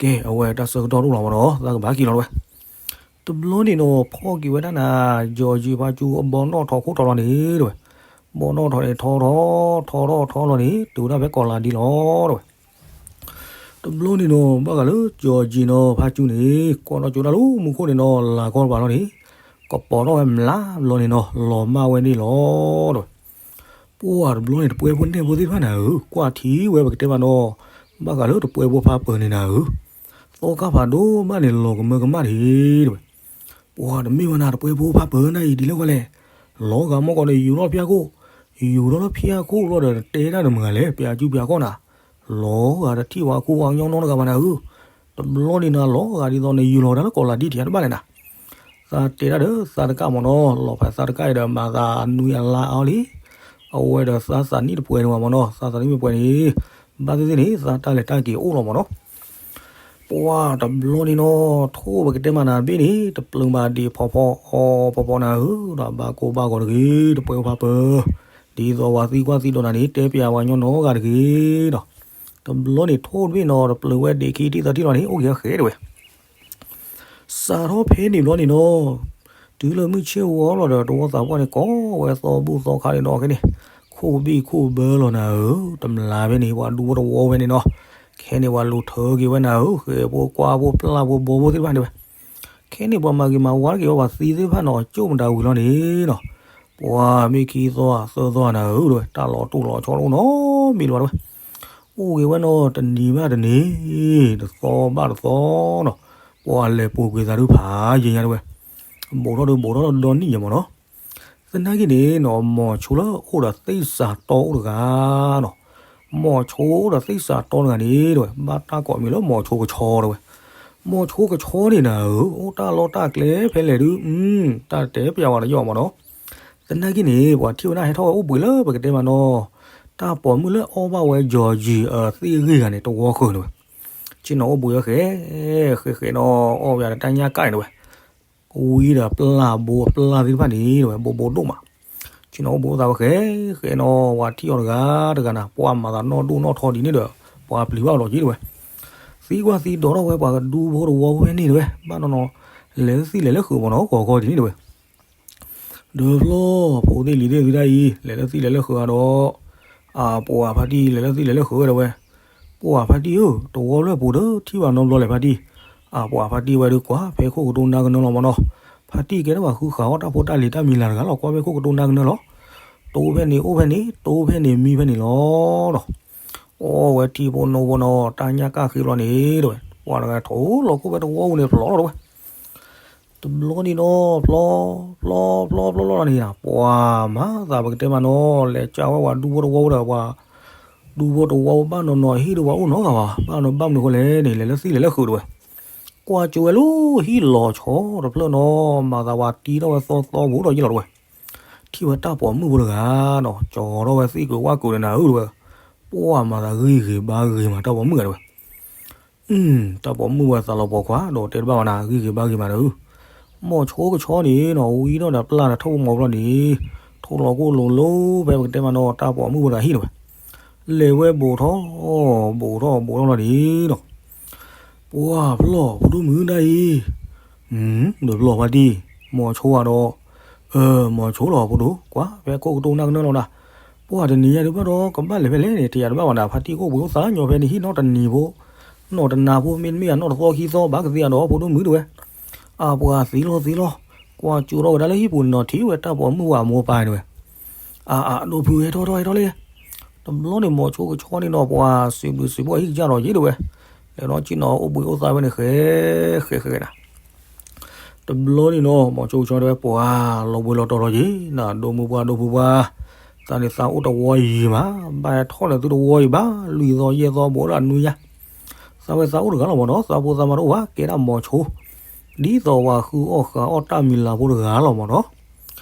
ကဲအဝဲတၢ်ဆၢကတီၢ်တအိၣ်လီၤမ့ၢ်နီၤ သးကဘၣ်က့ၤလီၤတဲဝဲ တဘျီန့ၣ်နီၤ ဖီၣ်က့ၤဝဲဒၣ်နၤ စီၤယံၤဖါကၠူအဘီနီၣ်ထိးခိၣ်ထိးလီၤန့ၣ်တဲဝဲ, ဘီနီၣ်ထိးန့ၣ်ထီထီၣ် ထီထီၣ်ထီလီၤန့ၣ် တုၤဝဲဒၣ်ဖဲကီးလၤဒံလီၤတဲဝဲ, တဘျီန့ၣ်နီၤ ဘၣ်ဃးလၢစီၤယံၤနီၤဖါကၠူန့ၣ် ကွၢ်ထီၣ်ကၠိတၢ်လၢမူခိၣ်န့ၣ်နီၤ လၤကီတဘၣ်လီၤန့ၣ်, ကပီၤထီၣ်ဝဲမျးဘျီန့ၣ်နီၤ လီၤမၢ်ဝဲန့ၣ်လီၤတဲဝဲ ပှၢ်တဘျီန့ၣ် တပှဲဖိနဲၣ်ဖိသ့ၣ်တဖၣ်နၤဧၢ, ကွၢ်ထံဝဲပကတဲမးနီၤ, ဘၣ်ဃးလၢတပှဲဖိဖါပၢၤန့ၣ်နၤဧၢ, သီခါဖးဒိၣ်မးန့ၣ် လီၤကမၢကမၣ်တဂ့ၤတဲဝဲ, ပှၢ်တမ့ၢ်ဝဲနၤ တပှဲဖိဖါပၢၤနၤအံၤဒ်လဲၣ်ဝဲလဲၣ်, လီၤဂာ်မီၢ်ကီးန့ၣ် ယူၤထီၣ်ဖံးခိၣ်, ယူၤထီၣ်လၢဖံးခိၣ်လီၤဒီး နတဲတၢ်တမုာ်ဂၤလဲၣ် ပျးကၠူပျးကီၢ်နၤ, လီၤဂာ်တထံၣ်ဝဲခိၣ်ဝဲညီနီတဂၤဘၣ်နၤဧၢ, တဘျီန့ၣ်နၤ လီၤဂာ်ဒ်သိးနယူၤလီၤတၢ်လၢကီးလၤဒံထံးတဘၣ်လဲၣ်နၤ သးတဲတၢ်ဒီးသးတကၣ်မ့ၢ်နီၤ, လီၤဖးသးတကၣ်အံၤဒီး မၤသးနွံအလါအါလံ, အဝဲဒီးသးသးနံၣ်တပှဲၤန့ၣ်မ့ၢ်နီၤ, သးသးနံၣ်မ့ၢ်ပှဲၤန့ၣ်, ဘၣ်သ့ၣ်သ့ၣ်န့ၣ် သးတၢ်လဲၤတၢ်က့ၤအိၣ်လီၤမ့ၢ်နီၤ, ပှၢ်တဘျီန့ၣ်နီၤ, ထိၣ်ပကတဲမးနၤတဘ့ၣ်န့ၣ် တပျုၤဘၣ်ဒံးဖီဖီ အီဖီဖီနၤဧၢ, ဒီးဘၣ်ကိၢ်ဘၣ်ဂီၤတဂ့ၤ တပှဲၤဖါပၢၤ, ဒ်သိးပှၤသံကွၢ်သံဒိးနၤန့ၣ် တဲပျးဝဲညီနီတဂၤတဂ့ၤဒီး, တဘျီန့ၣ်ထိၣ်တဘ့ၣ်နီၤ တပျုၤဝဲဒံးခံထံၣ်သၢထံၣ်လီၤန့ၣ် အိၣ်က့ၤဃဲဃဲတဲဝဲ စးထီၣ်ဖဲန့ၣ်ဘျီန့ၣ်နီၤ, တုၤလၢမုၢ်ဆ့ၣ်ဝီလီၤဒီး တဝီသးပှၢ်န့ၣ် ကိးဝဲသီဘူၣ်သီခါန့ၣ်နီၤ, ခဲန့ၣ် ခိၣ်ဘံၣ်ခိၣ်ဘၢလီၤနၤဧၢ, တမျးဖဲန့ၣ် ပှၤဒူဖိတဝီဖဲန့ၣ်နီၤ, ခဲန့ၣ်ပှၤလူၤထၢက့ၤဝဲနၤဧၢ, ဃဲဖိကွၢ်ဖိပျၢ်ဖိဘီဖိသ့ၣ်တဖၣ်န့ၣ်ဝဲ, ခဲန့ၣ်ပှၤမၤဂ့ၤမၤဝါတက့ၤဝဲ ပှၤသံသ့ၣ်တဖၣ်နီၤ ကၠိၣ်မတၤဝံၤလီၤန့ၣ်နီၤ, ပှၤမ့ၢ်ခံသီသၢသီနၤဧၢ, တၢ်လီၤတိၢ်လီၤဆီတအိၣ်နီတမံၤလၢၤဘၣ်တဲဝဲ အိၣ်က့ၤဝဲနီၤ တနံၤဘၣ်တနံၤ, တသီဘၣ်တသီနီၤ, ပှၤလဲၤပူၤကွံာ်သးဒုးဖးယံာ်ညါတဲဝဲ, ဘူးထီၣ်ဒုးဘူးထီၣ်ဒီနံၣ်ယံာ်မ့ၢ်နီၤ, သနာ်က့န့ၣ်နီၤ မိၤဆိလၢအိၣ်ဒီးသ့ၣ်စးတီအိၣ်တဂၤနီၤ, မိၤဆိအိၣ်ဒီးသ့ၣ်စးတီတဂၤန့ၣ်တဲဝဲ ဘၣ်တၢ်ကိးမံၤလၢမိၤဆိကဆီတဲဝဲ, မိၤဆိကဆီန့ၣ်နၤဧၢ, အိၣ်တၢ်လီၢ်တၢ်ကျဲဖဲလဲၣ်ဒုး, တၢ်တဲပျးဝဲတယီၣ်မ့ၢ်နီၤ သနာ်က့န့ၣ် ပှၤထံၣ်ဝဲဒၣ်ဟဲထီၣ်ဝဲအိၣ်ဘှံးလၢပကတဲမးနီၤ, တၢ်ပိာ်မုၣ်လၢအီၣ်ဘၣ်ဝဲ Georgie အသ့ၣ်ဂ့ၢ်ဂၤန့ၣ် တဝီဃၢၤန့ၣ်ဝဲ, ဆ့ၣ်နီၤအိၣ်ဘှံးဝဲဃဲ, ဃဲဃဲနီၤ အီၣ်ဝဲဒၣ်တၢ်ညၣ်ကၣ်န့ၣ်ဝဲ, ဝံဒီးပျၢ်ဘိအပျၢ်သ့ၣ်တဖၣ်န့ၣ်ဝဲ ဘိဘိဒိၣ်မး, ဆ့ၣ်နီၤအိၣ်ဘှံးအိၣ်သးဝဲဃဲ, ဃဲနီၤ ပှၤထံၣ်အီၤတဂၤတဂၤနၤ ပှၤမၤသးနီၢ်ဒိၣ်နီၢ်ထီဒ်န့ၣ်ဒီး ပှၤပျံၤဘၣ်အီၤလီၤက့ၤတဲဝဲ, သံကွၢ်သံဒိးထီၣ်ဝဲပှၤကဒူဖိတဝီဖဲန့ၣ်တဲဝဲ, ဘၣ်နီၤနီၤ, လဲၤလၢသံလဲၤလၢဃုာ်မ့ၢ်နီၤ ဂီၤဂီၤဒ်န့ၣ်တဲဝဲ ဒီးဖျီၣ်ဖိသ့ၣ်လံၤသ့ၣ်သုတၢ်အံၤ လဲၤလၢသံလဲၤလၢဃုာ်အဒီး, အပှၤဖါတံၢ်လဲၤလၢသံလဲၤလၢဃုာ်ဝဲဒီးဝဲ, ပှၤဖါတံၢ်ဧၢ, တဝီလၢပူၤဒီးထံၣ်ဘၣ်နီတဘျီလဲၣ်ဖါတံၢ်, အပှၤဖါတံၢ်ဝဲဒုးကွၢ်ဖဲခိၣ်ကတိၤနါကနၢလီၤမ့ၢ်နီၤ, ဖါတံၢ်ကဲထီၣ်ပှၤဃုဃာ်အီၣ်တၢ်ဖိတၢ်လံၤတၢ်မံၤလၤတဂၤလီၤ ကွၢ်ဖဲခိၣ်ကတိၤနါကနၢလီၤ, တိဖဲန့ၣ်အိၣ်ဖဲန့ၣ် တိဖဲန့ၣ်မံဖဲန့ၣ်လီၤဒီး, အီၣ်ဝဲထံဖိနိဖိနီၤ တၢ်ညၣ်ကၣ်ဃ့ဘျီန့ၣ်တဲဝဲ, ပှၤတဂၤထိၣ်လီၤခိၣ်ဖဲတဝီပူၤန့ၣ်ဖျိးလီၤတဲဝဲ တဘျီန့ၣ်နီၤ ဖျီ ဖျီ ဖျီ ဖျီလီၤန့ၣ် ပှၤမၤသးပကတဲမးနီၤ လဲၤကၢဝဲပှၤဒူဖိတဝီဖိဒီး ပှၤဒူဖိတဝီဖိဘၣ်နီၤနီၤ ဟံၣ်ဒီးပှၤအိၣ်နီတဂၤဘၣ် ဘၣ်နီၤဘၣ်မနုၤအဃိလဲၣ်န့ၣ် လဲၤလၢသံလဲၤလၢဃုာ်တဲဝဲ, ကွၢ်ကၠိဝဲလၢဟံၣ်လီၤဆီတဖျၢၣ်နီၤ မၤသးပှၤတံထီၣ်ဝဲသီသီပူၤဒီးယ့ၢ်လီၤတဲဝဲ, ထံ က့ၤဝဲတၢ်ပိာ်မုၣ်ဖိတဂၤနီၤ, ကၠီၤထီၣ်ဝဲသ့ၣ်ကဝၣ်ကိးန့ၣ်နၤဧၢ တဲဝဲ, ပှၢ်မၤသးဂံၢ်ဂ့ၤဘါဂ့ၤမး တၢ်ပိာ်မုၣ်ဂၤတဲဝဲ. တၢ်ပိာ်မုၣ်ဝဲသးလီၤပိာ်ခွါဒီးတဲတဘၣ်ဝဲနၤ ဂံၢ်ဂ့ၤဘါဂ့ၤမးဒီး, မိၤဆိကဆီန့ၣ်နီၤ ဝံထီၣ်ဒီးပျၢ်ဒီးထိၣ်ဖိမီၤဖိလီၤန့ၣ်, ထိၣ်လီၤကိၢ်လိၤလိၤ ဖဲပကတဲမးနီၤ တၢ်ပိာ်မုၣ်ဖိတဂၤဟံၣ်တဲဝဲ, လဲၤဝဲဘူးထီၣ်, ဘူးထီၣ်ဘူးထီၣ်လီၤန့ၣ်နီၤ ပှၢ်ဖျီၣ်ဖိဒိၣ်မုၣ်ဒၣ်အံၤ, ဒီးဖျီၣ်ဖါတံၢ်, မိၤဆိဧါဒီး, မိၤဆိလီၤဖိဒိၣ်, ကွၢ်ဖဲခိၣ်ကတိၢ်နၢ်ကနၢၣ်လီၤဒၣ်, ပှၢ်တနံၤညါဒုးဘၣ်ဒီး ကဘၣ်လဲၤဖဲလဲၣ်န့ၣ် တယာ်တဘၣ်ဘၣ်နၤ ဖါတံၢ်ကအိၣ်ဘှံးအိၣ်သါညီဖဲန့ၣ် ဟံၣ်နီတနံၤဖိ, နီၢ်တနၤဖိ မ့တမ့ၢ်အနီၢ်တသီခံသီ ဘၣ်ကသ့အဒီးဖိဒိၣ်မုၣ်တဲဝဲ, အပှၤသ့လီၤသ့လီၤ, ကွၢ်ကၠိထီၣ်ဝဲဒၣ်လၢဟံၣ်ပူၤန့ၣ်နီၤ ထံၣ်ဝဲတၢ်ပိာ်မုၣ်ဝဲအမိၢ်ပၢ်တဲဝဲ အၢ အၢ ဒိၣ်ဖု ဟဲထီၣ်ထီၣ်ဟဲထီၣ်လံ, တဘျီန့ၣ်မိၤဆိကဆီန့ၣ်နီၤ ပှၤစံးဘျုးစံးဖှိၣ်ဟံၣ်ကစၢ်ဒီးယ့ၣ်တဲဝဲ, လဲၤဒီးက့ၤနီၤအိၣ်ဘှံးအိၣ်သါဝဲန့ၣ် ဃဲဃဲဃဲနၤ, တဘျီန့ၣ်နီၤ မိၤဆိကဆီတဲဝဲ ပှၤလီၤဘှံးလီၤတီၤလီၤယ့ၣ် နၤ ဒိၣ်မုၢ်ပှၢ်ဒိၣ်ဖုပှၢ်, သးန့ၣ်သးအိၣ်တဝီယံၤမး, ဘၣ်ဟဲထီၣ်န့ၣ်သုတဝီယံၤဘၣ် လွံၢ်သီယဲၢ်သီဘူးဒီးနွံညါ, သးဝဲသးအိၣ်တဂၤလီၤမးနီၤ သးဖိသးမါတအိၣ်ဘၣ် ကဲဒၣ်မိၤဆိ ဒ်သိးပှၤဃုအီၣ်ဃုအီၣ်တၢ်မံၤလၤဖိတဂၤလီၤမးနီၤ,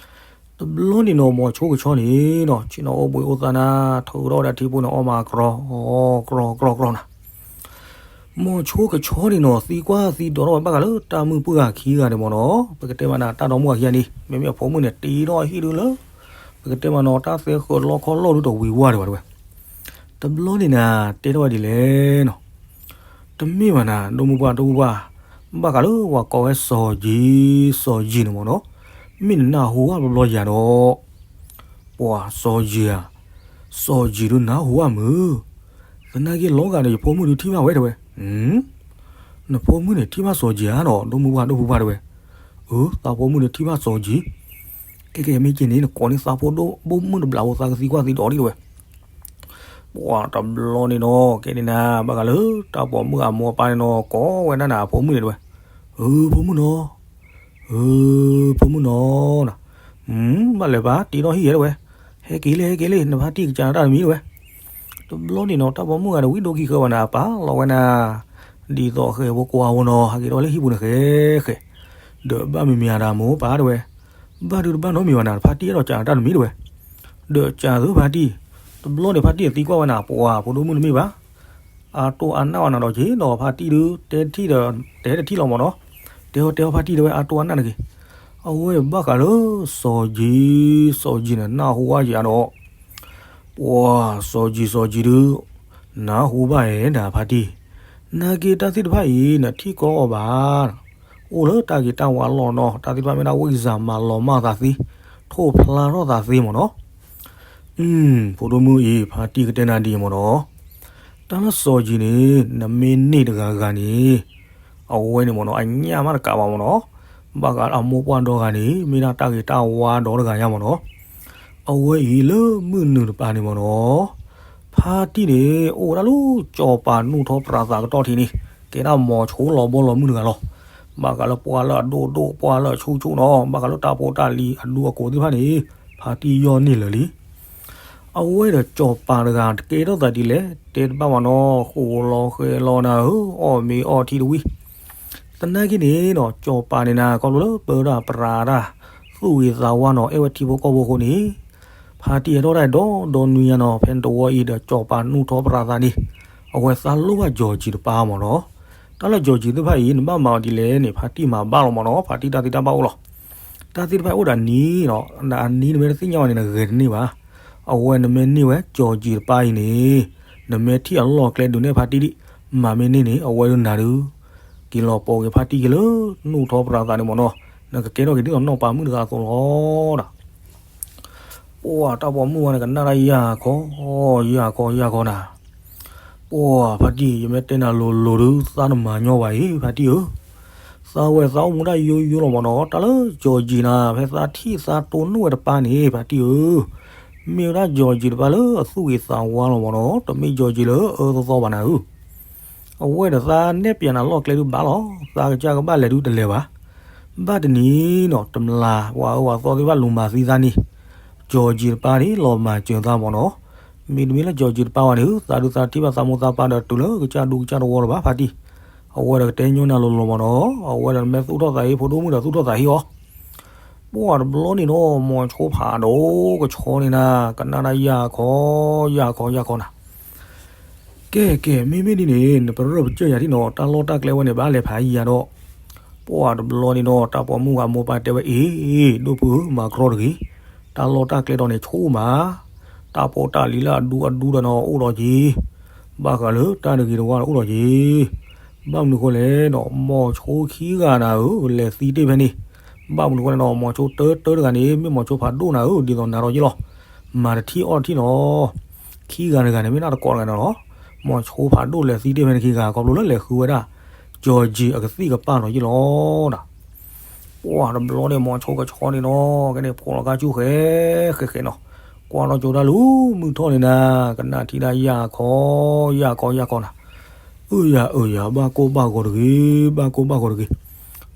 တဘျီန့ၣ်နီၤ မိၤဆိကဆီန့ၣ်နီၤ ဆ့ၣ်နီၤအိၣ်ဘှံးအိၣ်သါနၤ ထုးထီၣ်ဝဲဒၣ်ထံဖိန့ၣ် အီၣ်မးကြီ အီၣ်ကြီကြီကြီနၤ, မိၤဆိကဆီန့ၣ်နီၤ သံကွၢ်သံဒိးထီၣ်ဝဲဘၣ်ဃးလၢတၢ်မုၣ်ပှၢ်ဂၤခံဂၤန့ၣ်မးနီၤ ပကတဲမးနၤ တၢ်ဒီမါဝၤခံဂၤန့ၣ် မ့မ့ၢ်အဖိမုၣ်န့ၣ် တ့ထီၣ်ဟံၣ်ဒုလၢ ပကတဲမးနီၤ တၢ်သဲဃၢၤလီခီလီၢ်ဒုတဝံၤဝါဒံးဘၣ်တဲဝဲ, တဘျီန့ၣ်နၤ တဲထီၣ်ဝဲဒ်လဲၣ်နီၤ တမ့ၢ်ဘၣ်နၤ ဒိၣ်မုၢ်ပှၢ်ဒိၣ်မုၢ်ပှၢ်, ဘၣ်ဃးလၢပှၤကိးဝဲစီၤယံၤ, စီၤယံၤန့ၣ်မးနီၤ, မ့ၢ်နနၢ်ဟူဘၣ်ဘျီယၤဒီး, ပှၤစီၤယံၤဧါ, စီၤယံၤဒုနၢ်ဟူဘၣ်မုၢ်, သနာ်က့လီၤဂာ်ဒီးယဖိမုၣ်ဒုထံၣ်ဘၣ်ဝဲတဲဝဲ, နဖိမုၣ်န့ၣ်ထံၣ်ဘၣ်စီၤယံၤဧါနီၤ ဒိၣ်မုၢ်ပှၢ်ဒိၣ်မုၢ်ပှၢ်တဲဝဲ, အၢ သးဖိမုၣ်န့ၣ်ထံၣ်ဘၣ်စီၤယံၤ, ကဲကဲမ့ၢ်က့ၤန့ၣ် နကိးန့ၢ်သးဖိဒိၣ်မုၣ်တဘျီဖိသးကသံကွၢ်သံဒိးဒံးတဲဝဲ ပှၤတဘျီန့ၣ်နီၤ ကဲန့ၣ်နၤ ဘၣ်ဃးလၢတၢ်ပိာ်မုၣ်အမိၢ်အပၢ်န့ၣ်နီၤ ကိးဝဲဒၣ်နၤအဖိမုၣ်န့ၣ်တဲဝဲ, အၢ ဖိမုၣ်နီၤ, အၢ ဖိမုၣ်နီၤ, ဘၣ်လဲၤဘၣ်တ့ထီၣ်ဟံၣ်ယဲတဲဝဲ, ဟဲက့ၤလံ ဟဲက့ၤလံ နဖါတံၢ်ကစၢ်နတၢ်တမံၤတဲဝဲ, တဘျီန့ၣ်နီၤ တၢ်ပိာ်မုၣ်ဂၤန့ၣ် ဝံဒိၣ်ခံဃၢၤဘၣ်နၤ ပာ်လီၤဝဲနၤ ဒ်သိးဃဲၤဖိကွၢ်ဖိနီၤ ဟးက့ၤထီၣ်ဝဲလၢဟံၣ်ပူၤန့ၣ်ဃဲဃဲ, ဒီးဘၣ်မံၤမံၤအတၢ်မိၢ်ပၢ်တဲဝဲ, ဘၣ်ဒုတဘၣ်နီတမံၤဘၣ်နၤ ဖါတံၢ်အဲၣ်ဒိးကစၢ်နတၢ်တမံၤတဲဝဲ, ဒီးကစၢ်သုဖါတံၢ်, တဘျီန့ၣ်ဖါတံၢ်သံကွၢ်ဝဲနၤ ပှၤဖိဒိၣ်မုၣ်တမ့ၢ်ဘၣ် အတိၢ်အါနၢ်ဝဲနၤဒီးက့ၤဒီးဖါတံၢ်ဒု တဲတထံၣ်ဒီး တဲတထံၣ်လီၤမးနီၤ, တဲအီၤတဲအီၤဖါတံၢ်တဲဝဲအတိၢ်အါနၢ်န့ၣ်က့ၤ, အဝဲဘၣ်ဃးလၢ စီၤယံၤ, စီၤယံၤန့ၣ် နၢ်ဟူဝဲယၤဒီး, ပှၤစီၤယံၤစီၤယံၤဒု နၢ်ဟူဘၣ်အဲၣ်ဒၣ်ဖါတံၢ်, နာ်က့တၢ်သ့ၣ်တဖၣ်အံၤ နထံၣ်ကီအီၤဘၣ် အိၣ်လၢတၢ်ဂ့ၤတၢ်ဝါလီၢ်နီၤ တၢ်သ့ၣ်တဖၣ်မ့ၢ်ဒၣ်ဝံၣ်စၢ်မၤလီၤမၢ်သးသ့, ထိၣ်ဖျါထီၣ်သးသ့မ့ၢ်နီၤ, ဖိဒိၣ်မုၣ်အံၤ ဖါတံၢ်ကတဲနၤဒ်အံၤမ့ၢ်နီၤ, တၢ်လၢစီၤယံၤန့ၣ် နမ့ၢ်န့ၢ်တဂၤဂၤန့ၣ်, အဝဲန့ၣ်မ့ၢ်နီၤ အညၣ်မးတကးဘၣ်မ့ၢ်နီၤ, ဘၣ်ဃးအမိၢ်ပှၢ်ဒီဂၤန့ၣ် မ့ၢ်ဒၣ်တၢ်ဂ့ၤတၢ်ဝါဒီတဂၤညါမ့ၢ်နီၤ, အဝဲအံၤလၢမုၢ်နုာ်တပၤန့ၣ်မ့ၢ်နီၤ, ဖါတံၢ်န့ၣ် အိၣ်ဝဲဒၣ်လၢကၠီၤပၤနူၢ်ထီပြးသးကတီၢ်ထံးန့ၣ် ကဲဒၣ်မိၤဆိလီၤဘီလီၤမုၢ်တဂၤလီၤ. ဘၣ်ဃးလၢပှၢ်လၢအဒိၣ်ဒိၣ် ပှၢ်လၢအဆူၣ်ဆူၣ်နီၤ ဘၣ်ဃးလၢတၢ်ဖိတၢ်လံၤအဒူအကိးသ့ၣ်တဖၣ်န့ၣ် ဖါတံၢ်ယီၢ်န့ၢ်လၢာ်လံ. အဝဲဒီးကၠီၤပၤတဂၤတကဲထီၣ်သးဒ်လဲၣ် တဲတဘၣ်ဘၣ်နီၤ ဃိးလီၤဃဲၤလီၤနၤဧၢ အီၣ်မ့ၤအီထံတဝံၣ် သနာ်က့န့ၣ်နီၤ ကၠီၤပၤန့ၣ်နၤ ခီဖျိလၢပၢတၢ်ပြးတၢ် သူၣ်ဂ့ၤသးဝါနီၤ အဲၣ်ဝဲထံဖိကီၢ်ဖိအဃိန့ၣ် ဖါတံၢ်ဟဲထီၣ်တၢ်ဒီဒီနွံညါနီၤ ဖဲတဝီအံၤဒီးကၠီၤပၤနူၢ်ထီပြးသးန့ၣ် အဝဲသးလိၣ်ဘၣ်ကၠီၤကၠံၤတပၤမ့ၢ်နီၤ. တၢ်လၢကၠီၤကၠံၤသ့ၣ်တဖၣ်အံၤ နဘၣ်မၤအီၤဒ်လဲၣ်န့ၣ် ဖါတံၢ်မၤဘၣ်လီၤမ့ၢ်နီၤ ဖါတံၢ်တၢ်သ့တၢ်ဘၣ်အိၣ်လီၤ. တၢ်သ့ၣ်တဖၣ်အိၣ်ဒီးအနံၤနီၤ အနံၤနမ့ၢ်တသ့ၣ်ညါအီၤန့ၣ် နဂဲၤတန့ၢ်ဘၣ်. အဝဲနမ့ၢ်န့ၢ်ဝဲကၠီၤကၠံၤတပၤအံၤန့ၣ် နမ့ၢ်ထံၣ်အလီၢ်ကျဲဒုးနဲၣ်ဖါတံၢ်ဒံး မၤမ့ၢ်န့ၢ်န့ၣ် အဝဲဒုးနၤဒုး က့ၤလီၤပိာ်က့ၤဖါတံၢ်က့ၤလၢနူၢ်ထီပြးသးန့ၣ်မ့ၢ်နီၤ နကကဲထီၣ်က့ၤဒ်သိးနီၢ်ပၤမုၣ်တဂၤအသိးလီၤဒီး ပှၤတၢ်ပိာ်မုၣ်ဝဲန့ၣ် ကနၣ်တၢ်ယၢ်ခီ ယၢ်ခီ ယၢ်ခီနၤ ပှၤဖါတံၢ် ယမ့ၢ်တဲနၤလိၤလိၤဒုး သးတမၤညီဘၣ်အံၤ ဖါတံၢ်ဧၢ သးဝဲသးအိၣ်မူဒၣ်ယိယိလီၤမ့ၢ်နီၤ တၢ်လၢကၠီၤကၠံၤနၤ ဖဲသးထံၣ်သးတိၢ်နီၣ်ဝဲတပၤန့ၣ် ဖါတံၢ်ဧၢ မ့ၢ်ဝဲဒၣ်ကၠီၤကၠံၤတပၤလၢအသူၣ်ဂ့ၤသးဝါလီၤမ့ၢ်နီၤ တမ့ၢ်ကၠီၤကၠံၤလၢအအၢသီသီဘၣ်နၤဧၢ အဝဲဒီးသးနဲၣ်ပျးနၤလီၢ်ကျဲဒုးဘၣ်လီၤ သးကစၢ်ကဘၣ်လဲၤဒုးတလဲၤဘၣ် ဘၣ်တနံၤနီၤ တမျၢ်ပှၤအၢပှၤသီသ့ၣ်တဖၣ်လူၤမၤသံသးန့ၣ် ကၠီၤကၠံၤတပၤန့ၣ် လီၤမၤစၢၤသးမ့ၢ်နီၤ မ့တမ့ၢ်လၢကၠီၤကၠံၤတပၤဝဲန့ၣ် သးဒုးသးထံၣ်ဘၣ်သးမိၢ်သးပၢ်ဒီးတုၤလၢကစၢ်ဒူကစၢ်တဝီလၢၤဘၣ်ဖါတံၢ် အဝဲဒီးကတဲညီနၤလိၤလိၤမ့ၢ်နီၤ အဝဲဒီးနမ့ၢ်သူၣ်ထီၣ်သးဟ့ ဖိဒိၣ်မုၣ်ဒီးသူၣ်ထီၣ်သးဟ့အီၤ ပှၢ်တဘျီန့ၣ်နီၤ မိၤဆိဖးဒိၣ်ကဆီန့ၣ်နၤ ကနၣ်တၢ်ယၢ်ခီ ယၢ်ခီ ယၢ်ခီနၤ. ကဲ ကဲ မ့မ့ၢ်ဒ်န့ၣ် နပရၢၢ်ပစၢၢ်ယၤဒ်နီၤ တၢ်လီၢ်တၢ်ကျဲဝဲန့ၣ် ဘၣ်လဲၤဖးယံၤယၤဒီး ပှၢ်တဘျီန့ၣ်နီၤ တၢ်ပိာ်မုၣ်ဂၤမိၢ်ပၢ်တဲဝဲ အ့ ဒိၣ်ဖုဧၢ မၤကြီတဂ့ၤ, တၢ်လီၢ်တၢ်ကျဲဒီးန့ၣ်ဆိမး, တၢ်ဖိတၢ်လံၤလၢအဒူအဒူဒီးနီၤ အိၣ်ဒီးက့ၤ, ဘၣ်ဃးလၢတၢ်တဂ့ၤတဝါဒီးအိၣ်ဒီးက့ၤ. ဘၣ်မနုၤဃိလဲၣ်နီၤ မိၤဆိခံဂၤနၤဧၢ လဲၤသံတ့ၢ်ဖဲန့ၣ်, ဘၣ်မနုၤဃိလဲၣ်နီၤ မိၤဆိတၢတၢတဂၤန့ၣ် မ့ၢ်မိၤဆိဖးဒိၣ်နၤဧၢ ဒ်သိးနၤဒီးယ့ၣ်လီၤ. မၤတထံၣ်အီၣ်တထံၣ်နီၤ ခံဂၤတဂၤန့ၣ် မ့ၢ်နၢ်တကိးတဂၤန့ၣ်လီၤ. မိၤဆိဖးဒိၣ်လဲၤသံတ့ၢ်ဖဲန့ၣ်ခံဂၤ ခီဖျိလၢလဲၤဃုဝဲဒၣ် ကၠီၤကံၤအကသံၣ်ကပၢ်နီၤယ့ၣ်လီၤ. ပှၢ်တဘျီန့ၣ် မိၤဆိကဆီန့ၣ်နီၤ ကဲန့ၣ်ဖိလီၤကါကၠူၣ်ဃဲ ဃဲဃဲနီၤ, ကွၢ်ထီၣ်ကၠိတၢ်လၢမုၢ်ထီၣ်န့ၣ်နၤ ကနၣ်ထံၣ်တၢ်ယၢ်ခီ ယၢ်ခီ ယၢ်ခီနၤ. အၢယၤ အၢယၤ ဘၣ်ကိၢ်ဘၣ်ဂီၤတဂ့ၤ ဘၣ်ကိၢ်ဘၣ်ဂီၤတဂ့ၤ.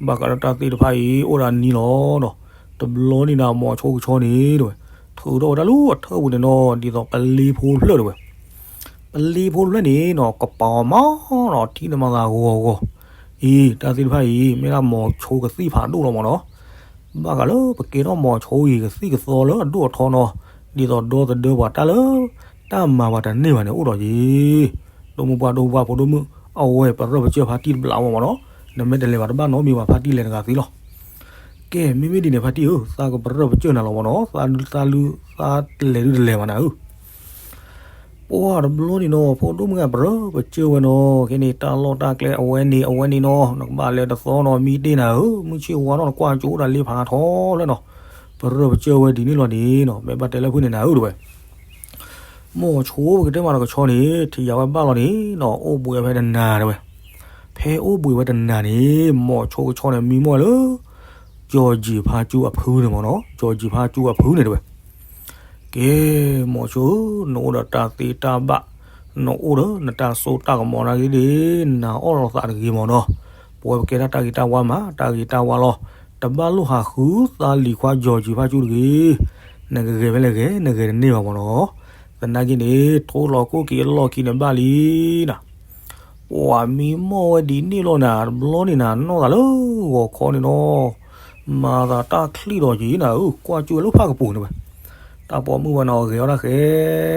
ဘၣ်ဃးဒီးတၢ်သ့ၣ်တဖၣ်အံၤ အိၣ်ဒီးနံၤလီၤနီၤ. တဘျီန့ၣ်နၤ မိၤဆိကဆီန့ၣ်တဲဝဲ ထုးထီၣ်ဝဲဒၣ်လၢအထၢၣ်ပူၤန့ၣ်နီၤ ဒ်သိးပလ့ဖိဖျၢၣ်တဲဝဲ ပလ့ဖိဖျၢၣ်န့ၣ်နီၤ ကပၤအီၤမးနီၤ ထံၣ်န့ၢ်မၤသးဂီၤဂီၤ. အံၤ တၢ်သ့ၣ်တဖၣ်အံၤ မ့ၢ်ဒၣ်မိၤဆိကသံၣ်ဖးဒိၣ်လီၤမးနီၤ. ဘၣ်ဃးလၢပကဲထီၣ်မိၤဆိအံၤကသံၣ်ကသီလၢအဒိၣ်အထီနီၤ ဒ်သိးဒီသဒၢပှၤတၢ်လၢ တၢ်မၤပှၤတန့ၢ်ဘၣ်န့ၣ်အိၣ်ဒီးက့ၤ. ဒိၣ်မုၢ်ပှၢ်ဒိၣ်မုၢ်ပှၢ်ဖိဒိၣ်မုၢ် အဝဲပရၢၢ်ပစၢၢ်ဖါတံၢ်တဘျးဝဲမးနီၤ. နမ့ၢ်တလဲၤဘၣ်တဘၣ်နီတမံၤဘၣ် ဖါတံၢ်လဲၤတဂၤသ့လီၤ. ကဲ မ့မ့ၢ်ဒ်န့ၣ် ဖါတံၢ်ဧၢ သးကပရၢၢ်ပစၢၢ်နၤလီၤမးနီၤ သးလုၢ်သးလုၢ်သးလဲၤဒုတလဲၤဘၣ်နၤဧၢ. ပှၢ်တဘျီန့ၣ်နီၤ ဖိဒိၣ်မုၢ်ဂၤပရၢၢ်ပစၢၢ်ဝဲနီၤ ကဲန့ၣ်တၢ်လီၢ်တၢ်ကျဲအဝဲန့ၣ်အဝဲန့ၣ်နီၤ နကဘၣ်လဲၤတသီနီၤ မံတ့ၢ်နၤဧၢ မုၢ်ဆ့ၣ်ဝါထီၣ်နကွၢ်ကၠိအိၣ်ဒီးလ့ဖးထီလၢနီၤ. ပရၢၢ်ပစၢၢ်ဝဲဒ်န့ၣ်လီၤန့ၣ်နီၤ မ့ၢ်ဘၣ်တဲလၢဖုၣ်န့ၣ်နၤဧၢတဲဝဲ မိၤဆိပကတဲမးဒီးကဆီန့ၣ် ထံၣ်ယၤဝဲဘၣ်လီၤန့ၣ်နီၤ အိၣ်ဘှံးဝဲတနၤတဲဝဲ. ဖဲအိၣ်ဘှံးဝဲတနၤန့ၣ် မိၤဆိကဆီန့ၣ် မံမီၢ်ဝဲလၢ ကၠီၤကံၤဖါကၠူအဖုန့ၣ်မးနီၤ ကၠီၤကံၤဖါကၠူအဖုန့ၣ်တဲဝဲ. ကဲ မိၤဆိဧၢ နအိၣ်ဒီးတၢ်သ့တၢ်ဘၣ် နအိၣ်ဒီးနတၢ်စိတၢ်ကမီၤနာ်က့ဒီး နအီၣ်လီၤသးတဂ့ၤမးနီၤ. ပဝဲပကဲဒၣ်တၢ်ဂ့ၤတၢ်ဝါမး တၢ်ဂ့ၤတၢ်ဝါလီၤ. တဘၣ်လိၣ်ဟးဃုသးလံၤခွါကၠီၤကံၤဖါကၠူတဂ့ၤ. နကဂဲၤဖဲလဲၣ်ဂဲၤ နဂဲၤတန့ၢ်ဘၣ်မးနီၤ. သနာ်က့န့ၣ် ထိလီၤခိၣ်က့ၤအလီၢ်ခံန့ၣ်ဘၣ်လံနၤ. ပှၤမံမီၢ်ဝဲဒ်န့ၣ်လီၤနၤ တဘျီန့ၣ်နၤ နီၢ်သးလၢဂီၤခီန့ၣ်နီၤ မၤသးတၢ်ချံၣ်ဒီးက့ၤနၤဧၢ ကွၢ်ကၠူၣ်ဝဲလၢဖၣ်ကပူၤန့ၣ်ဝဲ. တၢ်ပိာ်မုၣ်ဝဲနီၤ ဂဲၤအီၣ်တၢ်ဃဲ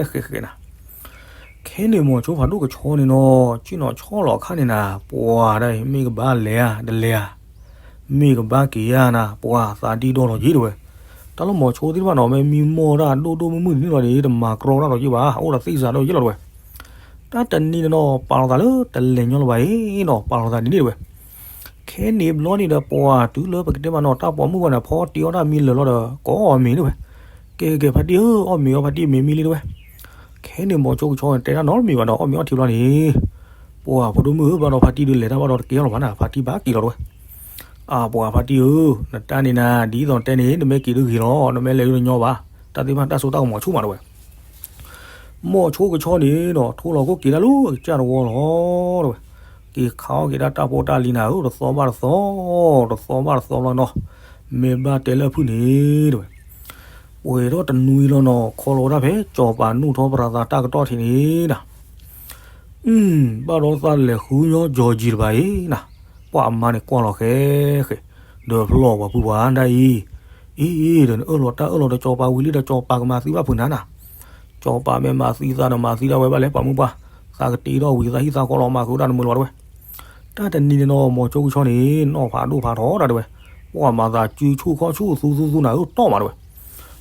ဃဲဃဲနၤ. ခဲန့ၣ်မိၤဆိဖးဒိၣ်ကဆီန့ၣ်နီၤ ကၠံၣ်နီၤဆီၣ်လီၤအခါန့ၣ်နၤ ပှၤဒၣ်အံၤ မ့ၢ်ကဘၣ်လဲၤဧါ တလဲၤဧါ မ့ၢ်ကဘၣ်က့ၤဧါနၤ ပှၤသးဒံၣ်ဒီလီၤက့ၤတဲဝဲ. တၢ်လၢမိၤဆိသ့ၣ်တဖၣ်နီၤ မ့ၢ်မံမီၢ်တၢ်ဒိၣ်ဒိၣ်မုၢ်မုၢ်ဒ်န့ၣ်လီၤန့ၣ် တမၤကြီတၢ်ဒီးက့ၤဘၣ် အိၣ်ဒီးသ့ၣ်စးဒီးက့ၤလီၤတဲဝဲ. တၢ်တနံၤန့ၣ်နီၤ ပာ်လီၤသးလၢတလဲၤညီလၢၤဘၣ်အံၤနီၤ ပာ်လီၤသးဒ်န့ၣ်တဲဝဲ. ခဲန့ၣ်ဘျီန့ၣ်ဒီးပှၤတုၤလၢပကတဲမးနီၤ တၢ်ပိာ်မုၣ်ဝဲန့ၣ် ဖီတ့အီၣ်တၢ်မံလၢာ်လီၤဒီး ကအီၣ်မ့ၤတဲဝဲ. ကဲကဲဖါတံၢ်ဧၢ အီၣ်မ့ၤအီၣ်ဖါတံၢ်မ့ၤမံလံတဲဝဲ. ခဲန့ၣ်မိၤဆိကဆီန့ၣ် တဲတၢ်နီတမံၤဘၣ်ဒီး အီၣ်မ့ၤအီၣ်ထံဘျီန့ၣ် ပှၤဖိဒိၣ်မုၣ်ဧၢ ဘၣ်ဒီးဖါတံၢ်ဒုးလဲၤတၢ်ဘၣ်ဒီးတက့ၤအီၣ်လီၤဘၣ်နၤ ဖါတံၢ်ဘၣ်က့ၤလီၤတဲဝဲ. အၢ ပှၤဖါတံၢ်ဧၢ နတၢ်န့ၣ်နၤ ဒ်သိးတဲန့ၣ် နမ့ၢ်က့ၤဒုးဂ့ၤလီၤ နမ့ၢ်လဲၤဒုးတညီဘၣ် တၢ်သ့ၣ်တဖၣ်တၢ်စိတၢ်ကမီၤဆူၣ်မးတဲဝဲ. မိၤဆိကဆီန့ၣ်ဒီး ထိလီၤခိၣ်က့ၤတၢ်လၢအကစၢ်တဝီလီၤတဲဝဲ. က့ၤခးအီၣ်က့ၤဒၣ်တၢ်ဖိတၢ်လံၤနၤဧၢ တသီဘၣ်တသီ တသီဘၣ်တသီလီၤနီၤ. မ့ၢ်ဘၣ်တဲလၢအဖုၣ်န့ၣ်တဲဝဲ ပှဲၤထီၣ်တနွံလီၤနီၤ ခီလီၤဝဲဒၣ်ဖဲ ကၠီၤပၤနူၢ်ထီၣ်ပရၤသးတၢ်ကတီၢ်ထံးန့ၣ်နၤ. ဘၣ်ဒီးသးလဲၤဃုညီကၠီၤကံၤတဘၣ်အံၤနၤ. ပှၤအမါန့ၣ်ကွၢ်လီၤဃဲဃဲ ဒီးဖျီၣ်ပှၤဖုပှၤဒၣ်အံၤ, အံၤအံၤဒီးနအၢၣ်လီၤတၢ်အၢၣ်လီၤဒီးကၠီၤပၤဝံၤလံဒီးကၠီၤပၤကမၤသံဘၣ်ဖုးနၤနၤ. ကၠီၤပၤမ့ၢ်မၤသံသးဒီးမၤသံဒၣ်ဝဲဘၣ်လဲၣ် ပှၤမုၢ်ပှၢ်, သးကတ့ထီၣ်ဝံၤသးဟံၣ်သးဃီလီၤမၤဃုာ်ဒၣ်နမုာ်လီၤတဲဝဲ. တၢ်တနံၤန့ၣ်နီၤ မိၤဆိကဆီန့ၣ် နီၢ်ဖးဒိၣ်ဖးထီတၢ်တဲဝဲ, ပှၤမၤသးစုဆူၣ်ခီၣ်ဆူၣ်သူသူသူနၤဧၢ တီၢ်မးတဲဝဲ.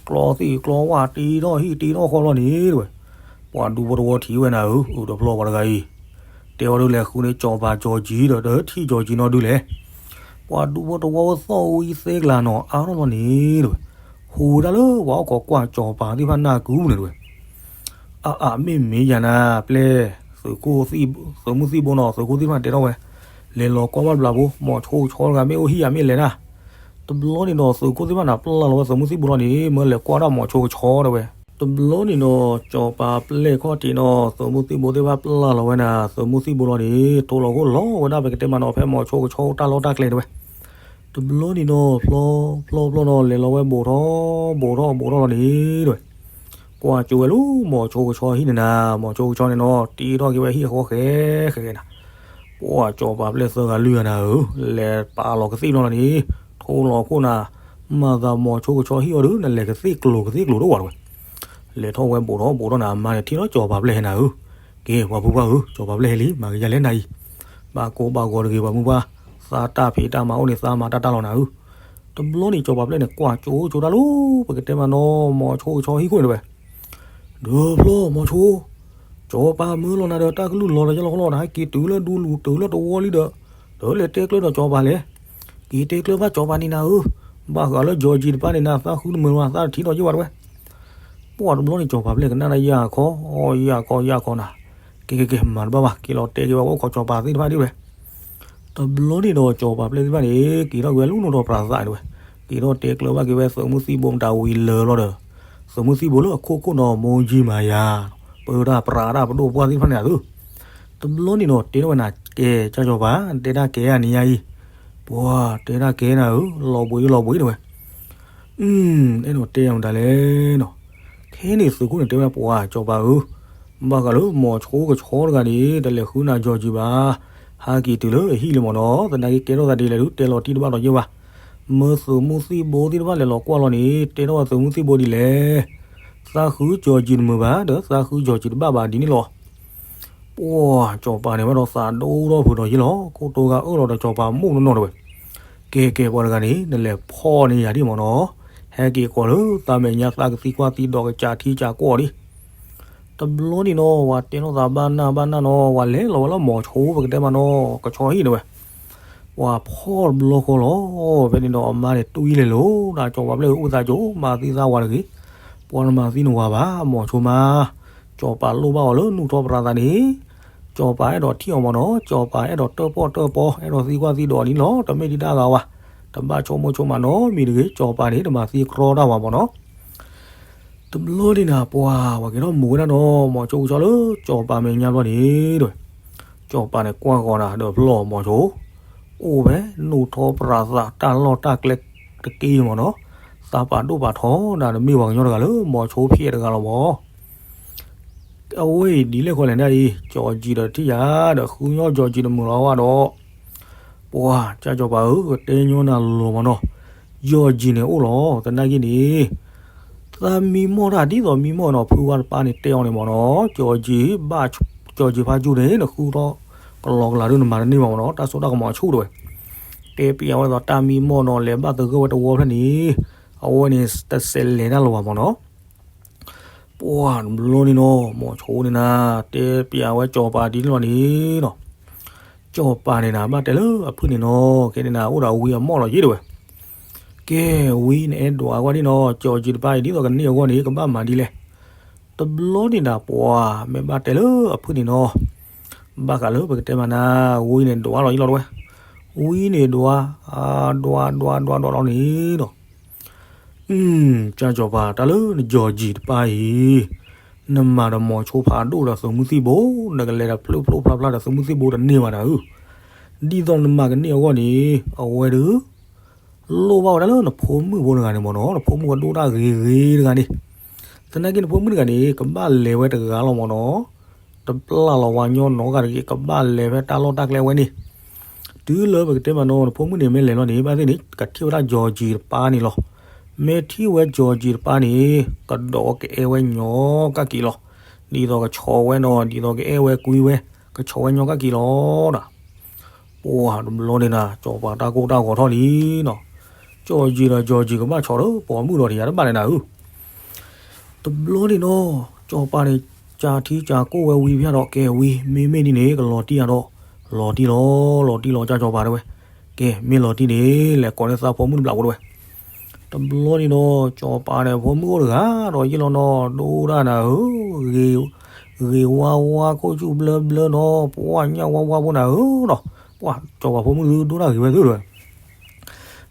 ကျီသ့ၣ်ကျီဝၣ်တ့ထီၣ်ဟံၣ်တ့ထီၣ်ဃီလီၤန့ၣ်တဲဝဲ. ပှၤဒူဖိတဝီထံၣ်ဝဲနၤဧၢ အုးဒီးဖျီၣ်ပှၤတဂၤအံၤ, တဲဝဲဒုးလဲၤဃုန့ၢ်ကၠီၤပၤကၠီၤကံၤဒီး ဒီးထံၣ်ကၠီၤကံၤနီၣ်ဒုးလဲၣ်. ပှၤဒူဖိတဝီဝဲသီၣ်ဝံသ့ကလၤနီၤ အါထီၣ်လီၤန့ၣ်တဲဝဲ. ဟူးဝဲဒၣ်လၢပှၤဟီၣ်ခိးကွၢ်ကၠီၤပၤသ့ၣ်တဖၣ်နၢ်ကုန့ၣ်တဲဝဲ. အါအါ မ့ၢ်မ့ၢ်ယၤနၤ ပျဲၢ်, သုးမုၢ်သံၣ်ဘိနီၤ သုးခိၣ်သ့ၣ်တဖၣ်တဲထီၣ်ဝဲ, လဲၤလီၤကွၢ်ဘၣ်တဘျီဖိ မိၤဆိကဆီတဂၤမ့ၢ်အိၣ်ဟံၣ်ဧါမ့ၢ်လဲၤနၤ. တဘျီန့ၣ်ဒီး သုးခိၣ်သ့ၣ်တဖၣ်နၤ ပျၢ်လီၤဝဲသုးမုၢ်သံၣ်ဘိလီၤန့ၣ် မၢလဲၤကွၢ်ဒၣ်မိၤဆိကဆီတဲဝဲ. တဘျီန့ၣ်ဒီး ကၠီၤပၤပျဲၢ်ခီၣ်ထံးနီၤ သုးမုၢ်သံၣ်ဘိသ့ၣ်တဖၣ်ပျၢ်လီၤဝဲနၤ သုးမုၢ်သံၣ်ဘိလီၤန့ၣ် ထိလီၤခိၣ်လီၤဝဲဒၣ် ပကတဲမးနီၤ ဖဲမိၤဆိကဆီတၢ်လီၢ်တၢ်ကျဲတဲဝဲ. တဘျီန့ၣ်ဒီး ဖျီဖျီဖျီနီၤ လဲၤလီၤဝဲဘူးထီၣ်ဘူးထီၣ်ဘူးထီၣ်လီၤန့ၣ်တဲဝဲ. ကွၢ်ကၠိဝဲလၢမိၤဆိကဆီဟံၣ်န့ၣ်နၤ မိၤဆိကဆီန့ၣ်နီၤ တ့ထီၣ်က့ၤဝဲဟံၣ်အဃီဃဲဃဲဃဲနၤ. ပှၤကၠီၤပၤပျဲၢ်သၢဂၤလွံၢ်ဂၤနၤဧၢ, လဲၤပာ်လီၤကသ့ၣ်ဘျီလီၤန့ၣ် ထိလီၤခိၣ်နၤ, မၤသးမိၤဆိကဆီဟံၣ်အီၤဒီး နလဲၤကသ့ၣ်ကျိၤကသ့ၣ်ကျိၤတအိၣ်ဘၣ်တဲဝဲ. လဲၤထီၣ်ဝဲဘူးထီၣ်ဘူးထီၣ်န့ၣ် အမါန့ၣ်ထံၣ်လီၤ ကၠီၤပၤပျဲၢ်ဟဲနၤဧၢ, က့ၤ ပှၤဖုပှၢ်ဧၢ, ကၠီၤပၤပျဲၢ်ဟဲလံ မၤကယၤလဲၣ်နၤအံၤ, ဘၣ်ကိၢ်ဘၣ်ဂီၤတဂ့ၤ ပှၤမုၢ်ပှၢ်, သးတၢ်ဖံးတၢ်မၤအိၣ်န့ၣ် သးမၤတၢ်တၢ်လီၤနၤဧၢ. တဘျီန့ၣ် ကၠီၤပၤပျဲၢ်န့ၣ် ကွၢ်ကၠိကၠိတၢ်လီၤ, ပကတဲမးနီၤ မိၤဆိကဆီဟံၣ်ခိၣ်န့ၣ်တဲဝဲ ဒီးဖျီမိၤဆိ, ကၠီၤပၤမၢလီၤနၤဒီး တၢ်ကလုၢ်လီၤလီၤယလီၤလီၤ နဟဲက့ၤတုၤလၢဒူလူၤတုၤလၢတဝီလံဒီး, ဒီးလဲၤတဲကျၢဒီးကၠီၤပၤလဲၣ်. က့ၤတဲကျၢဘၣ်ကၠီၤပၤန့ၣ်နၤဧၢ, ဘၣ်ဃးလၢကၠီၤကၠံတပၢ်န့ၣ်နၤ သးဃုတမုာ်ဘၣ် သးတထံၣ်ဒီးယ့ၢ်ဘၣ်တဲဝဲ. ပှၢ်တဘျီန့ၣ် ကၠီၤပၤပျဲၢ်ကနၣ်ဒၣ်ယၢ်ခီ, ယၢ်ခီယၢ်ခီနၤ, က့ၤက့ၤက့ၤ မၤတဘၣ်ဘၣ် က့ၤလီၤတဲက့ၤဝဲအိၣ်ခိးကၠီၤပၤသ့ၣ်တဖၣ်ဒ်ဝဲ တဘျီန့ၣ်ဒီး ကၠီၤပၤပျဲၢ်သ့ၣ်တဖၣ်န့ၣ် က့ၤထီၣ်က့ၤဝဲလၢနီၢ်ထီၣ်ပြးသးတဲဝဲ, က့ၤထီၣ်တဲကျၢဘၣ်က့ၤဝဲသုးမုၢ်သံၣ်ဘိမတၤဝံၤလၢာ်လီၤဒီး, သုးမုၢ်သံၣ်ဘိလၢအခိၣ်ခိၣ်နီၤ မိၢ်ယံမၤယၤ, ပၢတၢ်ပြးတၢ်ပဒိၣ်ပှၢ်သ့ၣ်တဖၣ်န့ၣ်အသိး, တဘျီန့ၣ်ဒီး တဲထီၣ်ဝဲနၤ ကဲ ကၠီၤပၤ တဲတၢ်ကဲဧါန့ၣ်ယါအံၤ, ပှၤတဲတၢ်ကဲနၤဧၢ, လီၤဘှံးလီၤဘှံးတဲဝဲ အဲၣ်ဒိးတဲယၤမတၤလဲၣ်နီၤ, ခဲန့ၣ်သုးခိၣ်န့ၣ်တဲဝဲပှၤကၠီၤပၤဧၢ, ဘၣ်ဃးလၢမိၤဆိကဆီတဂၤန့ၣ် တလဲၤဃုနၤကၠီၤကၠံဘၣ်, ဟဲက့ၤတုၤလၢအဟံၣ်လံမ့ၢ်နီၤ သနာ်က့ကဲထီၣ်သးဒ်လဲၣ်ဒုး တဲလီၤတံၢ်တဘၣ်ဒီးယ့ၢ်ဘၣ်, မၢသုးမုၢ်သံၣ်ဘိသ့ၣ်တဖၣ်လဲၤလီၤကွၢ်လီၤန့ၣ် တဲထီၣ်ဝဲသုးမုၢ်သံၣ်ဘိဒ်လဲၣ်, သးဃုကၠီၤကၠံတမုာ်ဘၣ် ဒီးသးဃုကၠီၤကၠံတဘၣ်ဘၣ်ဒ်န့ၣ်လီၤ. ပှၤကၠီၤပၤန့ၣ်ဝဲဒီးသးဒိၣ်ထီၣ်ဖုးဒီးယ့ၢ်လီၤ ခိၣ်တိဂၤအၢၣ်လီၤဒီးကၠီၤပၤမိၣ်နီၢ်နီၢ်တဲဝဲ, ကဲကဲပှၤတဂၤန့ၣ် နလဲၤဖီၣ်န့ၢ်ယၤဒ်မ့ၢ်နီၤ, ဟဲက့ၤကွၢ်လၢသးမဲာ်ညါသးကသံကွၢ်သံဒီးကစးထံကစးကီၢ်ဒ် တဘျီန့ၣ်နီၤ ပှၤတဲထီၣ်သးဘၣ်နၢ်ဘၣ်နၢ်နီၤ ပှၤလဲၤလီၤဝဲလၢမိၤဆိပကတဲမးနီၤ ကဆီဟံၣ်တဲဝဲ, ပှၤဖီၣ်တဘျီဃီလီၤ, ဖဲန့ၣ်ဒီးအမါန့ၣ်တူၢ်ယံၤလဲၤလိၤ တၢ်ကၠီၤပၤပျဲၢ်အိၣ်သးကၠိ မၤသံသးဝၤတဂ့ၤ, ပှၤနမၤသံနဝၤဘၣ် မိၤဆိမါ, ကၠီၤပၤလိၣ်ဘၣ်အီၤလၢနူၢ်ထီၣ်ပြးသးန့ၣ်, ကၠီၤပၤအဲၣ်ဒိးထံၣ်အီၤမ့ၢ်နီၤ ကၠီၤပၤအဲၣ်ဒိးတၢၣ်ပီၣ်တၢၣ်ပီ အဲၣ်ဒိးသံကွၢ်သံဒိးအီၤန့ၣ်လီၤ တမ့ၢ်ဒံးတၢ်ဂၤဝဲ, တဘၣ်ဆိကမိၣ်ဆိကမးနီတမံၤတဂ့ၤ ကၠီၤပၤန့ၣ် တမၤသံကြီတၢ်ဝၤမ့ၢ်နီၤ တဘျီန့ၣ်နၤ ပှၤဝဲက့ၤထီၣ်မူၤဝဲဒၣ်နီၤ မိၤဆိကဆီလၢကၠီၤပၤမဲာ်ညါဘျီန့ၣ်တဲဝဲ, ကၠီၤပၤန့ၣ်ကွၢ်ဂီၤနၤဒီးဖျီမိၤဆိ, အိၣ်ဝဲနူၢ်ထီၣ်ပြးသးတၢ်လီၢ်တၢ်ကျဲတက့ၢ်မ့ၢ်နီၤ, သးပာ်ဒိၣ်ပာ်ထီနၤ တမ့ၢ်ပှၤကညီတဂၤလၢမိၤဆိဖံးတဂၤလီၤမ့ၢ် အဝဲအံၤဒ်လဲၣ်ဃီလဲၣ်နၤအံၤ ကၠီၤကၠံဒီးထံၣ်ယၤဒီး ဃုညီကၠီၤကၠံတမုာ်လီၤဝဲဒီး, ပှၤကၠီၤပၤဧၢ ကတဲညီနၤလီၤမ့ၢ်နီၤ, ကၠီၤကၠံန့ၣ်အိၣ်လီၤ သနာ်က့န့ၣ်, သးမံမီၢ်တၢ်ဒ်သိးမံမီၢ်နီၤ ဖုဝါတပၤန့ၣ်တဲအီၤန့ၣ်မ့ၢ်နီၤ ကၠီၤကၠံဘၣ်, ကၠီၤကၠံဖးကၠူၣ်န့ၣ် နဃုထီၣ်ကလီကလီဒုးနမၤတန့ၢ်ဘၣ်မ့ၢ်နီၤ တၢ်စိတၢ်ကမီၤဆူၣ်တဲဝဲ, တဲပျးဝဲဒၣ်တၢ်မံမီၢ်နီၤ လဲၤဘၣ်သဂၢၢ်ဝဲတဝီဖျၢၣ်န့ၣ်, အဝဲန့ၣ်တစဲးလဲၤတၢ်လီၤဘၣ်မ့ၢ်နီၤ ပှၤတဘျီန့ၣ်နီၤ မိၤဆိန့ၣ်နၤ တဲပျးဝဲကၠီၤပၤဒ်န့ၣ်လီၤန့ၣ်နီၤ, ကၠီၤပၤန့ၣ်နၤ ဘၣ်တဲလၢအဖုၣ်န့ၣ်နီၤ ခဲန့ၣ်နၤ အိၣ်ဒီးဝံအမီၢ်လီၤယ့ၢ်တဲဝဲ, ကဲဝံနအဲၣ်ဒိးအဂီၢ်ဒ်နီၤ ကၠီၤကၠံတပၤအံၤဒ်သိးကန့ၢ်အဂီၢ်န့ၣ် ကဘၣ်မၤဒ်လဲၣ်, တဘျီန့ၣ်နၤ ပှၤမ့ၢ်ဘၣ်တဲလၢအဖုၣ်န့ၣ်နီၤ, ဘၣ်ဃးလၢပကတဲမးနၤ ဝံန့ၣ်ဒွးလီၤယ့ၢ်လီၤတဲဝဲ, ဝံန့ၣ်ဒွး, ဒွးဒွးဒွးဒွးလီၤန့ၣ်နီၤ ကၠီၤပၤ တၢ်လၢနကၠီၤကၠံတပၤအံၤ, နမၤဒီးမိၤဆိဖးဒိၣ်ဒီးသုးမုၢ်သံၣ်ဘိ, နကလဲၤဒီးဖျိဖျိဖျါဖျါဒီးသုးမုၢ်သံၣ်ဘိတန့ၢ်ဘၣ်နၤဧၢ, ဒ်သိးနမၤကန့ၢ်အဂီၢ်န့ၣ်, အဝဲဒုး, လိၣ်ဘၣ်ဝဲဒၣ်လၢနဖိမုၣ်ဖိတဂၤန့ၣ်မ့ၢ်နီၤ, နဖိမုၣ်ဝဲဒိၣ်တၢ်ဂ့ၤဂ့ၤတဂၤန့ၣ်, သနာ်က့နဖိမုၣ်တဂၤန့ၣ် ကဘၣ်လဲၤဝဲတဂၤလီၤမ့ၢ်နီၤ တပျၢ်လီၤဝါညီနီတဂၤတဂ့ၤ ကဘၣ်လဲၤဖဲတၢ်လီၢ်တၢ်ကျဲဝဲန့ၣ်, တုၤလၢပကတဲမးနီၤ နဖိမုၣ်န့ၣ်မ့ၢ်လဲၤလီၤန့ၣ် ဘၣ်သ့ၣ်န့ၣ် ကထံၣ်ဝဲဒၣ်ကၠီၤကၠံတပၤန့ၣ်လီၤ. မ့ၢ်ထံၣ်ဝဲကၠီၤကၠံတပၤန့ၣ် ကဒီးကအဲၣ်ဝဲညီကၣ်က့ၤလီၤ. ဒ်သိးကဆီဝဲနီၤ ဒ်သိးကအဲၣ်ဝဲကွံဝဲ ကဆီဝဲညီကၣ်က့ၤလီၤဒီး ပှၤတဘျီန့ၣ်နၤ ကၠီၤပၤတၢ်ကိၢ်တၢ်ဂီၤထီၣ်လံနီၤ, ကၠီၤကၠံဒီးကၠီၤကၠံကဘၣ်ဆီၣ်ဒီးပိာ်မုၣ်ဒီးတယၤတဘၣ်န့ၣ်နၤဧၢ, တဘျီန့ၣ်နီၤ ကၠီၤပၤန့ၣ် ကးထံကးကိၢ်ဝဲဝံဖၠၣ်ဒီး ကဲဝံ မ့မ့ၢ်ဒ်န့ၣ် ကလီၤတံၢ်ယၤဒီး လီၤတံၢ်လီၤ လီၤတံၢ်လီၤ ကၠီၤပၤတဲဝဲ, ကဲ မ့ၢ်လီၤတံၢ်န့ၣ် လဲၤကိးန့ၢ်သးဖိမုၣ်တဘျီဖိတဲဝဲ, တဘျီန့ၣ်နီၤ ကၠီၤပၤန့ၣ် ဖိမုၣ်အိၣ်တဂၤဒီးယ့ၢ်လီၤနီၤ ဒိၣ်ဒၣ်နၤဧၢ, ဂ့ၤဝါဝါခိၣ်ဆူၣ်ဘျၢဘျၢနီၤ ပှၢ်ညၣ်ဝါဝါဖိနၤဧၢနီၤ, ပှၢ်ကၠီၤပၤဖိမုၣ်ဒိၣ်ဒၣ်ဂ့ၤဝဲသ့ၣ်တဲဝဲ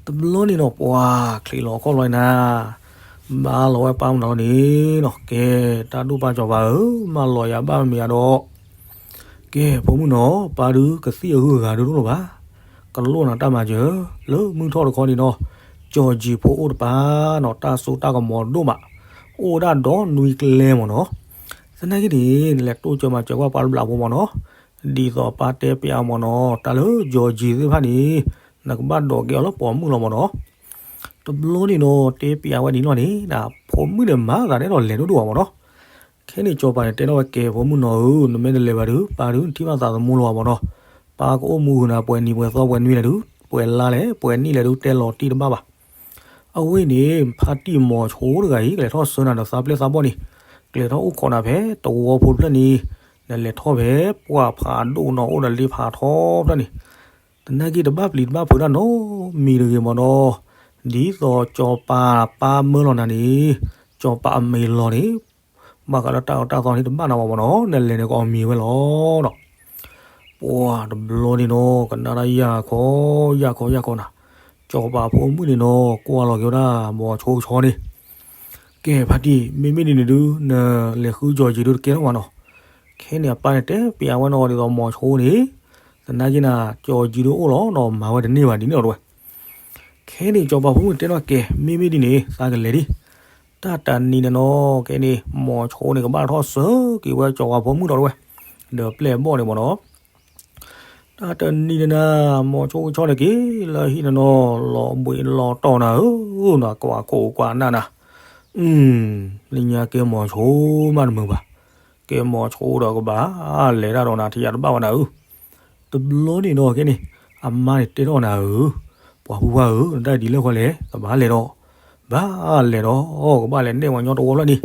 တဘျီန့ၣ်နီၤ ပှၤချံးလီၤခီၣ်လီၤနၤ, ဘၣ်လီၤဝဲပၢ်မုၣ်နီၤန့ၣ်နီၤ ကဲ တၢ်ဒိၣ်ပၢ်ကၠီၤပၤဧၢ, မၢလီၤယၤဘၣ်မ့ၢ်ယၤဒီး, ကဲ ဖိမုၣ်နီၤ ပၢ်ဒုးကသံၣ်အဂုၤအဂၤဒိၣ်ဒိၣ်လီၤဘၣ်, ကလိၣ်နၤတၢ်မၤစၢၤ, လၢမုၢ်ထီၣ်တခီန့ၣ်နီၤ, ကၠီၤကၠံဖိအိၣ်တပၤနီၤ တၢ်စိတၢ်ကမီၤဒိၣ်မး, အိၣ်ဝဲဒၣ်ဒီနွံကျဲမ့ၢ်နီၤ, သနာ်က့န့ၣ် နလဲၤတိစၢၤမၤစၢၤကွၢ်ပှၤတဘျီဖိမ့ၢ်နီၤ, ဒ်သိးပၢ်တဲပျးမ့ၢ်နီၤ တၢ်လၢကၠီၤကၠံသ့ၣ်တဖၣ်န့ၣ် နကဘၣ်ဒိးက့ၤအီၤလၢပိာ်မုၣ်လီၤမ့ၢ်နီၤ, တဘျီန့ၣ်နီၤ တဲပျးဝဲဒ်န့ၣ်လီၤန့ၣ် ဖိမုၣ်န့ၣ်မၤသးဒ်သိးလဲၤဒိၣ်ဒိၣ်ဘၣ်မၢ်နီၤ. ခဲန့ၣ် စီၤပၤန့ၣ်တဲထီၣ်ဝဲ ကဲ ဖိမုၣ်နီၤဧၢ, နမ့ၢ်တလဲၤဘၣ်ဒီး ပၢ်ဒုးထံၣ်ဘၣ်သးသမူလီၤဘၣ်မၢ်နီၤ. ပၢ်ကအိၣ်မူဂ့ၤနၤ ပှဲၤနံၤပှဲၤသီပှဲၤနွံလဲၣ်ဒုး ပှဲၤလါလဲၣ် ပှဲၤနံၣ်လဲၣ်ဒုး တဲလီၤတံၢ်တဘၣ်ဘၣ်. အဝဲန့ၣ် ဖါတံၢ်မီၤဆိတဂၤအံၤ ကလဲၤထီၣ်ဆှၢနၤဒီးသးပျဲၢ်သးဘီၣ်န့ၣ် ကလဲၤထီၣ်အိၣ်ခိးနၤဖဲတဝီဖိတဖျၢၣ်န့ၣ် နလဲၤထီၣ်ဖဲပှၢ်ဖးဒိၣ်နီၤ အိၣ်ဒီးလ့ဖးထီတဖျၢၣ်န့ၣ် သနာ်က့တဘၣ်ပျံၤတဘၣ်ဖုးတၢ်နီတမံၤတဂ့ၤမၢ်နီၤ. ဒ်သိးစီၤပၤပၢ်မၢလီၤနၤန့ၣ် စီၤပၤအမံၤလီၤန့ၣ် ဘၣ်ဃးလၢတၢ်အၢတၢ်သီန့ၣ်တဘၣ်နၤဘၣ်မၢ်နီၤ နလဲၤန့ၣ်ကအီၣ်မံၤဝဲလီၤဒီး ပှၢ်တဘျီန့ၣ်နီၤ ကနၣ်တၢ်ယၢ်ခီ ယၢ်ခီ ယၢ်ခီနၤ, စီၤပၤဖိမုၣ်န့ၣ်နီၤ ကွၢ်လီၤက့ၤဝဲဒၣ် မီၤဆိကဆီန့ၣ်, ကဲ ဖါတံၢ် မ့မ့ၢ်ဒ်န့ၣ်ဒုး နလဲၤဃုကၠီၤကံၤဒုးတကဲထီၣ်ဘၣ်နီၤ. ခဲန့ၣ်အပၢ်န့ၣ်တဲပျးဝဲနီၤ ဒ်သိးမီၤဆိန့ၣ် သနာ်က့နၤ ကၠီၤကံၤဒုးအိၣ်လီၤနီၤ မၤဝဲတန့ၢ်ဘၣ်ဒ်န့ၣ်လီၤတဲဝဲ. ခဲန့ၣ်စီၤပၤဖိမုၣ်တဲထီၣ်ကဲ မ့မ့ၢ်ဒ်န့ၣ် သးကလဲၤဒံး, တၢ်တနံၤန့ၣ်နီၤ ခဲန့ၣ် မီၤဆိန့ၣ် ကဘၣ်ထီၣ်ဆှၢက့ၤဝဲစီၤပၤဖိမုၣ်ဒီးတဲဝဲ, ဒီးပျဲၢ်ဘီၣ်န့ၣ်မၢ်နီၤ တၢ်တနံၤန့ၣ်နၤ မီၤဆိကဆီန့ၣ်က့ၤလၢဟံၣ်န့ၣ်နီၤ လီၤဘှံးလီၤတီၢ်နၤဧၢ, နကွၢ်ခိၣ်ကွၢ်နၢ်နၤ, လၢညါကဲမီၤဆိမးတမုာ်ဘၣ်, ကဲမီၤဆိဒီးကဘၣ်လဲၤတၢ်ဒီးနၤ ထံၣ်ယၤတဘၣ်ဝဲနၤဧၢ. တဘျီန့ၣ်နီၤ ခဲန့ၣ် အမါန့ၣ်တဲထီၣ်နၤဧၢ, ပှၤဖိခွါဧၢ, နတၢ်ဒ်လဲၣ်ဃီလဲၣ်, ကဘၣ်လဲၤဒီး, ဘၣ်လဲၤဒီး, ကဘၣ်လဲၤနဲၣ်ပှၤကညီတဝီဖျၢၣ်န့ၣ်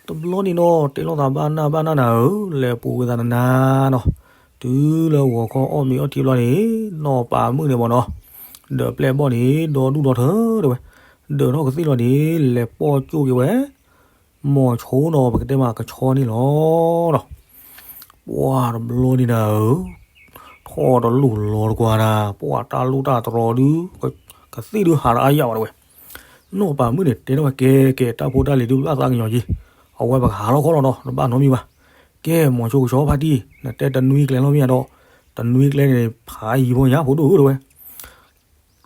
တဘျီန့ၣ်နီၤ တဲလိာ်သးဘၣ်နၢ်ဘၣ်နၢ်နၤဧၢ, လဲၤပူၤဝဲသးနနၤနီၤ, တုၤလၢဂီၤခီအီၣ်မ့ၤအီထံဘျီန့ၣ် နီၢ်ပၤမုၣ်န့ၣ်မၢ်နီၤ, ဒီးပျဲၢ်ဘီၣ်န့ၣ် ဒီဒူၣ်ဒီထၢတဲဝဲ, ဒၢးထီၣ်ကသ့ၣ်လီၤန့ၣ် လဲၤပိာ်ကၠိက့ၤဝဲ မီၤဆိနီၤ ပကတဲမးကဆီန့ၣ်လီၤ. ပှၢ်တဘျီန့ၣ်နၤဧၢ, ထီၣ်တလူၢ်လီၤတကွၢ်နၤ, ပှၢ်တၢ်လူၢ်တၢ်တြီၤဒုး ကသ့ၣ်ဒုးဟးတအါယၤဘၣ်တဲဝဲ, နီၢ်ပၤမုၣ်န့ၣ်တဲထီၣ်ဝဲကဲ ကဲ တၢ်ဖိတၢ်လံၤဒုးဘၣ်သးကညီၤက့ၤ, အဝဲပကဟးလီၤခီလီၤနီၤ တဘၣ်နီတမံၤဘၣ်, ကဲ မီၤဆိကဆီဖါတံၢ် နတဲတနွံကျဲလီၤမ့ၢ်ဧါဒီး, တနွံကျဲန့ၣ် ဖးယံၤဖိညါဖိဒိၣ်ဧၢတဲဝဲ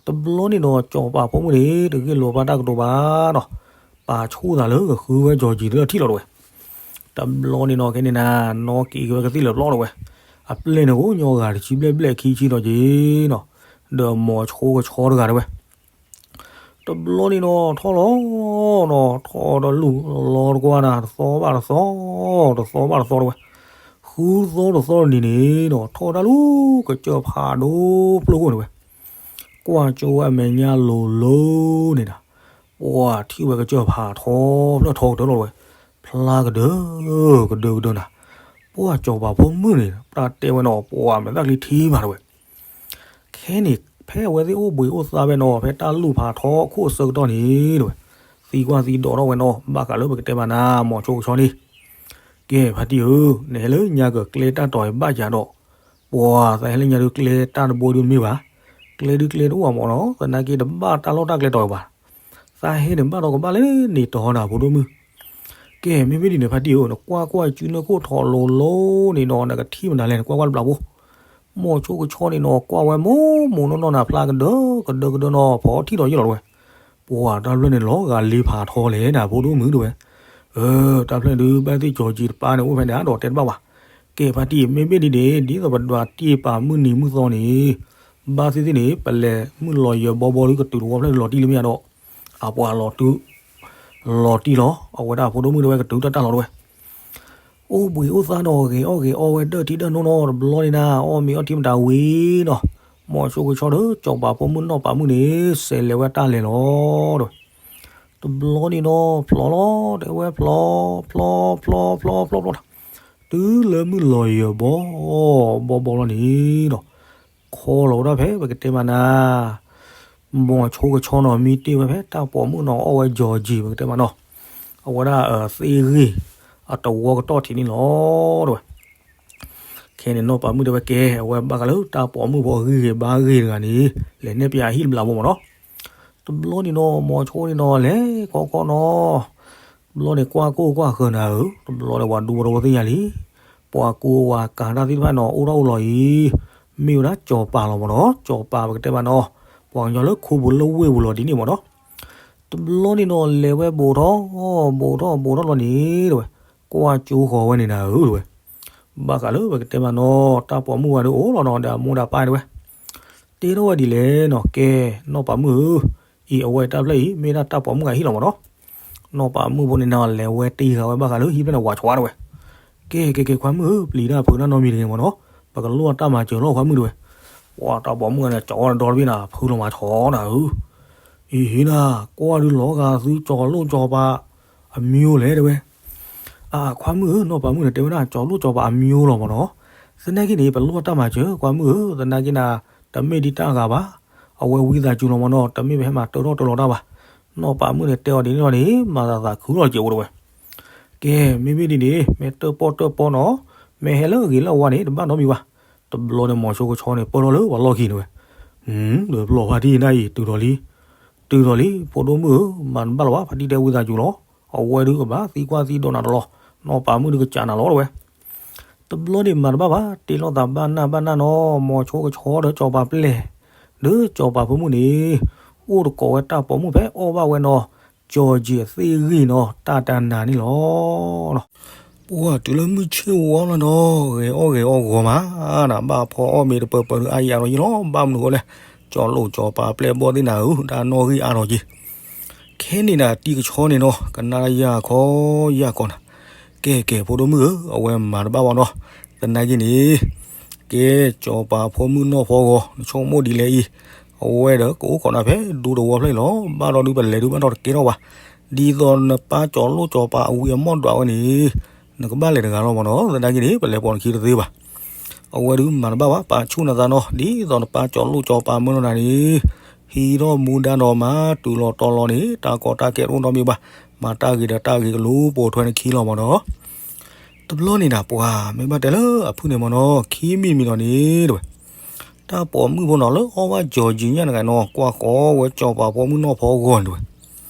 တဘျီန့ၣ်နီၤ စီၤပၤဖိမုၣ်န့ၣ် တဂ့ၢ်လိာ်ဘၣ်တၢ်ကတိၤဘၣ်နီၤ, ပာ်ဆူၣ်သးလၢကဃုဝဲကၠီၤကံၤလၢထံၣ်လီၤတဲဝဲ. တဘျီန့ၣ်နီၤ ခဲန့ၣ်နၤ နီၢ်က့ၤက့ၤဝဲကသ့ၣ်လၢာ်ပျီတဲဝဲ, အပျဲၢ်န့ၣ်အိၣ်ညီဂၤတဆံဘျဲၣ်ဘျဲၣ်ခံဆံဒီးက့ၤနီၤ, ဒီးမီၤဆိကဆီတဂၤတဲဝဲ တဘျီန့ၣ်နီၤ ထီၣ်လီၤနီၤ ထီၣ်တလူၢ်လီၤတကွၢ်နၤ တသီဘၣ်တသီ, တသီဘၣ်တသီတဲဝဲ, ဃုသီတသီတနံၤန့ၣ်နီၤ ထီၣ်တၢ်လူၢ်ကစၢၢ်ဖးဒိၣ်ဖျိခိၣ်တဲဝဲ, ကွၢ်ကၠိဝဲအမဲာ်ညါလိၤလိၤန့ၣ်ဒီး, ပှၢ်ထံၣ်ဝဲကစၢၢ်ဖးထီဖျၢၣ်ထီကတၢၢ်လီၤတဲဝဲ, ဖျါကဒၢကဒၢကဒၢနၤ, ပှၢ်စီၤပၤဖိမုၣ်န့ၣ် တၢ်တဲဝဲနီၤ ပှၢ်မဲာ်သၣ်ချံထံမးတဲဝဲ ခဲန့ၣ် ဖဲအဝဲသ့ၣ်အိၣ်ဘှံးအိၣ်သါဖဲနီၤ ဖဲတၢ်လူၢ်ဖးထီခိၣ်အဆၢကတီၢ်န့ၣ်တဲဝဲ, သံကွၢ်သံဒိးထီၣ်ဝဲနီၤ ဘၣ်ဃးလၢပကတဲမးနၤ မီၤဆိကဆီန့ၣ်, ကဲဖါတံၢ်ဧၢ, နဟဲလၢညါကကျဲတၢ်တီၤအံၤဘၣ်ယၤဒီး, ပှၢ်သးဟဲလၢညါဒုးကျဲတၢ်တဘိဒုးမ့ၢ်ဘၣ်, ကျဲဒုးကျဲတအိၣ်ဘၣ်မၢ်နီၤ သနာ်က့တဘၣ်တၢ်လီၢ်တၢ်ကျဲတီၤအံၤဘၣ်, သးဟဲန့ၣ်ဘၣ်ဒီးကဘၣ်လၢန့ၣ်တီၤနၤဖိဒိၣ်မုၣ် ကဲ မ့မ့ၢ်ဒ်န့ၣ် ဖါတံၢ်ဧၢ, နကွၢ်ကွၢ်စုနၢခိၣ်ထီၣ်လိၤလိၤန့ၣ်နီၤ နကထံၣ်မနုၤလဲၣ် နကွၢ်ကွၢ်တဘျီဖိ, မီၤဆိကဆီန့ၣ်နီၤ ကွၢ်ဝဲမိၢ်မိၢ်နီၢ်နီၢ်နၤ ဖျါကဒၢကဒၢကဒၢနီၤ ဖီထံၣ်ဒီးယဲၢ်လီၤတဲဝဲ, ပှၢ်တၢ်ဖျၢၣ်န့ၣ်လီၤဂာ်လ့ဖးထီလဲၣ်နၤ ဖိဒိၣ်မုၣ်တဲဝဲ, အၢ တၢ်ဖျၢၣ်ဒုး ဘၣ်သ့ၣ်ကၠီၤကံၤတပၤန့ၣ် အိၣ်ဖဲန့ၣ်ဒီးတဲတဘၣ်ဘၣ်, ကဲဖါတံၢ် မ့မ့ၢ်ဒ်န့ၣ် ဒ်သိးပဒွးတ့ၢ်ပာ်မုၢ်နံၤမုၢ်သီန့ၣ်, ဘၣ်သ့ၣ်သ့ၣ်န့ၣ် ပလဲၤမုၢ်လီၤယၢၤဘီဘီဒုး ကတုၤတဝီဖျၢၣ်ဒုးလီၤတံၢ်လၢမ့ၢ်ဧါဒီး အပှၤလီၤတုၤ လီၤတံၢ်လီၤ အဝဲဒၣ်ဖိဒိၣ်မုၣ်တဲဝဲ ကတုၤတၢ်တၢ်လီၤတဲဝဲ, အိၣ်ဘှံးအိၣ်သါနီၤ ဂဲၤအီၣ်ဂဲၤအီဝဲ ဒၢၣ်ထံဒၢၣ်နိနီၤ တဘျီန့ၣ်နၤ အီၣ်မ့ၤအီထံမတၤဝံၤနီၤ, မီၤဆိကဆီဒီး စီၤပၤဖိမုၣ်နီၢ်ပၤမုၣ်န့ၣ် စဲးလဲၤဝဲတၢ်လဲၤလီၤတဲဝဲ, တဘျီန့ၣ်နီၤ ဖျီလီၤ တဲဝဲဖျီ ဖျီ ဖျီ ဖျီ ဖျီ ဖျီ တုၤလၢမုၢ်လီၤယၢၤဘီ ဘီဘီလီၤန့ၣ်နီၤ, ခီလီၤဝဲဒၣ်ဖဲ ပကတဲမးနၤ မီၤဆိကဆီနီၤ မံတ့ၢ်ဝဲဖဲတၢ်ပိာ်မုၣ်နီၤ အီၣ်ဝဲကၠီၤကံၤ ပကတဲမးနီၤ, အဝဲဒၣ်သ့ၣ်ဂ့ၢ် အတဝီကတီၢ်ထံးန့ၣ်လီၤတဲဝဲ, ခဲန့ၣ်နီၢ်ပၤမုၣ်တဲဝဲကဲ အဝဲဘၣ်ဃးလၢတၢ်ပိာ်မုၣ်ဖိအဂံၢ်ဂ့ၤဘါဂ့ၤတဂၤန့ၣ် လဲၤနဲၣ်ပျးအဟံၣ်တဘျီဖိမးနီၤ, တဘျီန့ၣ်နီၤ မီၤဆိန့ၣ်နီၤ လဲၤခီခီနီၤ တဘျီန့ၣ် ကွၢ်ကိၢ်ကွၢ်ဃၢၤနၤဧၢ, တဘျီန့ၣ် ပှၤဒူပှၤတဝီသ့ၣ်ညါလံ, ပှၤကူပှၤကၤတၢ်သ့ၣ်တဖၣ်နီၤ အိၣ်ထီၣ်အိၣ်လီၤအံၤ, မ့ၢ်ဝဲဒၣ်စီၤပၤလီၤမးနီၤ, စီၤပၤပကတဲမးနီၤ, ပှၤကညီလၢခိပူၤလၢဝ့ၢ်ပူၤလီၤဒ်န့ၣ်မးနီၤ, တဘျီန့ၣ်နီၤ လဲၤဝဲဘူးထီၣ် ဘူးထီၣ်ဘူးထီၣ်လီၤန့ၣ် တဲဝဲ, ကွၢ်ကၠိဃီၤဝဲန့ၣ်နၤဧၢ တဲဝဲ, ဘၣ်ဃးလၢပကတဲမးနီၤ တၢ်ပိာ်မုၣ်ဝဲဒၣ်အိၣ်လီၤနီၤ ဒီးအမိၢ်ဒီးပၢ်တဲဝဲ တဲထီၣ်ဝဲဒ်လဲၣ်နီၤ ကဲ နီၢ်ပၤမုၣ်ဧၢ, ယ အံၤအဝဲတၢ်ဖျၢၣ်အံၤ မ့ၢ်ဒၣ်တၢ်ပိာ်မုၣ်ဂၤဟံၣ်လီၤမၢ်နီၤ. နီၢ်ပၤမုၣ်ဖိန့ၣ်နီၤ လဲၤဝဲတ့ၢ်ဃာ်ဝဲဘၣ်ဃးလၢဟံၣ်ဖျၢၣ်န့ၣ် ဝးဆှးတဝဲ. ကဲ ကဲ ကဲ ခွါမုၣ်ဧၢ, ပျံၤတၢ်ဖုးတၢ်နီတမံၤတဂ့ၤမၢ်နီၤ, ပကလိၣ်တၢ်မၤစၢၤလီၤခွါမုၣ်တဝဲ. ပှၤတၢ်ပိာ်မုၣ်ဂၤန့ၣ် ကၠီဝဲဒီတဘ့ၣ်နၤ ဖုးလီၤမၤဆှးနၤဧၢ. အံၤဟံၣ်နၤ ကွၢ်ဒုးလီၤဂာ်သုကၠီၤလိၣ်ကၠီၤပၤ အမံၤအိၣ်လဲၣ်တဝဲ. အခွါမုၣ်ဧၢ, နီၢ်ပၤမုၣ်န့ၣ် တဲဝဲဒၣ် ကၠီၤလိၣ်ကၠီၤပၤအမံၤအိၣ်လီၤမၢ်နီၤ. သနာ်က့န့ၣ် ပလိၣ်တၢ်မၤစၢၤ ခွါမုၣ်ဧၢ, သနာ်က့နၤ တမ့ၢ်ဒ်တၢ်ဂၤဘၣ်. အဝဲဝံသးစူၤလီၤမၢ်နီၤ, တမ့ၢ်ပဟဲမၤတၢထီၣ်တၢလီၤတၢ်ဘၣ်. နီၢ်ပၤမုၣ်န့ၣ် တဲအီၤဒ်န့ၣ်လီၤန့ၣ် မၤသးသးခုလီၤစဲးအိၣ်တဝဲ. ကဲ မ့မ့ၢ်ဒ်န့ၣ် မ့ၢ်တၢၣ်ပီၣ်တၢၣ်ပီနီၤ, မ့ၢ်ဟဲလၢအဂ့ၤလၢအဝါန့ၣ် တဘၣ်နီတမံၤဘၣ်. တဘျီန့ၣ် မိၤဆိကဆီန့ၣ် ပၢၢ်ထီၣ်လၢပှၤလီၢ်ခံန့ၣ်ဝဲ. ဒီးပျီဖါတံၢ်နၤအံၤ တုၤထီၣ်လံ, တုၤထီၣ်လံ ဖိဒိၣ်မုၣ်ဧၢ, မၤတဘၣ်လၢၤဘၣ်, ဖါတံၢ်တဲဝံသးစူၤလီၤ. အဝဲဒုးကဘၣ်သံကွၢ်သံဒိးနၤတလီၤ, နီၢ်ပၤမုၣ်ဒုးကစးနၤလီၤတဝဲ. တဘျီန့ၣ်မၤတဘၣ်ဘၣ်, တ့လီၤသးဘၣ်နၢ်ဘၣ်နၢ်နီၤ, မိၤဆိကဆီဒီးကၠီၤပၤပျဲၢ် ဒီးကၠီၤပၤဖိမုၣ်န့ၣ် အိၣ်တကိးဝဲတၢ်ပိာ်မုၣ်ဖဲအီၣ်ဘၣ်ဝဲနီၤ, ကၠီၤကၠံၣ်အသ့ၣ်ဂံၢ်နီၤ တၢ်တနၤန့ၣ်လီၤ. ပှၤတုၤလၢမုၢ်ဆ့ၣ်ဝါလီၤနီၤ, ဂဲၤအီၣ်ဂဲၤအီၣ်ဂီၤမး, နဘၣ်ဖီအီၣ်မ့ၤတပၢၤပၢၤဒုးအါယံၤအါထီၣ်ယံၤလီၤ, ဘၣ်မနုၤဃိလဲၣ်, ကၠီၤလိၣ်ကၠီၤပၤပျဲၢ်ဘီၣ်သ့ၣ်နၤဧၢ, တၢ်နီၣ်ဂံၢ်အါထီၣ်က့ၤ ခဲန့ၣ်နၤတံၤကဆီန့ၣ်နီၤ, ကနၣ်ယၤခီယၤကီၢ်နၤ, ကဲကဲ ဖိဒိၣ်မုၣ်ဧၢ, အဝဲမၤတဘၣ်ဘၣ်နီၤ, သနာ်က့န့ၣ်, ကဲ ကၠီၤပၤဖိမုၣ်နီၢ်ဖီဂီၤ နဆိကမိၣ်ဒ်လဲၣ်အံၤ, အဝဲဒီးကအိၣ်ခိးနၤဖဲဒူသဝီဖျၢၣ်အံၤလီၤ, ဘၣ်ဒီးဒုးပလဲၤဒုးဘၣ်ဒီးတကဲထီၣ်ဘၣ်, ဒ်သိးနပၢ်ကၠီၤလိၣ်ကၠီၤပၤအဝံၤအမီၢ်ဒွးဝဲန့ၣ်, နကဘၣ်လဲၤတဂၤလီၤမၢ်နီၤ, သနာ်က့န့ၣ် ပလဲၤပိာ်နခံတသ့ဘၣ်. အဝဲဒုးမၤတဘၣ်ဘၣ်, ပာ်ဆူၣ်နသးနီၤ, ဒ်သိးနပၢ်ကၠီၤလိၣ်ကၠီၤပၤမၢနီၤနၤန့ၣ်, ဟံးထီၣ်မူဒါနီၤ, မၤတုၤလီၤတီၤလီၤန့ၣ် တၢ်ကီတၢ်ခဲတအိၣ်နီတမံၤဘၣ်, မၤတၢ်ဂ့ၤဒီးတၢ်ဂ့ၤကလူၤပိာ်ထွဲနခံလီၤမၢ်နီၤ. တဘျီန့ၣ်နၤ ပှၤမ့ၢ်ဘၣ်တဲလၢအဖုၣ်န့ၣ်မၢ်နီၤ, ခံမံၤမံၤနီၤန့ၣ်တဝဲ, တၢ်ပိာ်မုၣ်ဖိနီၤ လၢအီၣ်ဘၣ်ကၠီၤကၠံၣ်ညၣ်တဂၤနီၤ, ကွၢ်ဃီၤဝဲကၠီၤပၤဖိမုၣ်နီၢ်ဖီဂီၤန့ၣ်တဝဲ.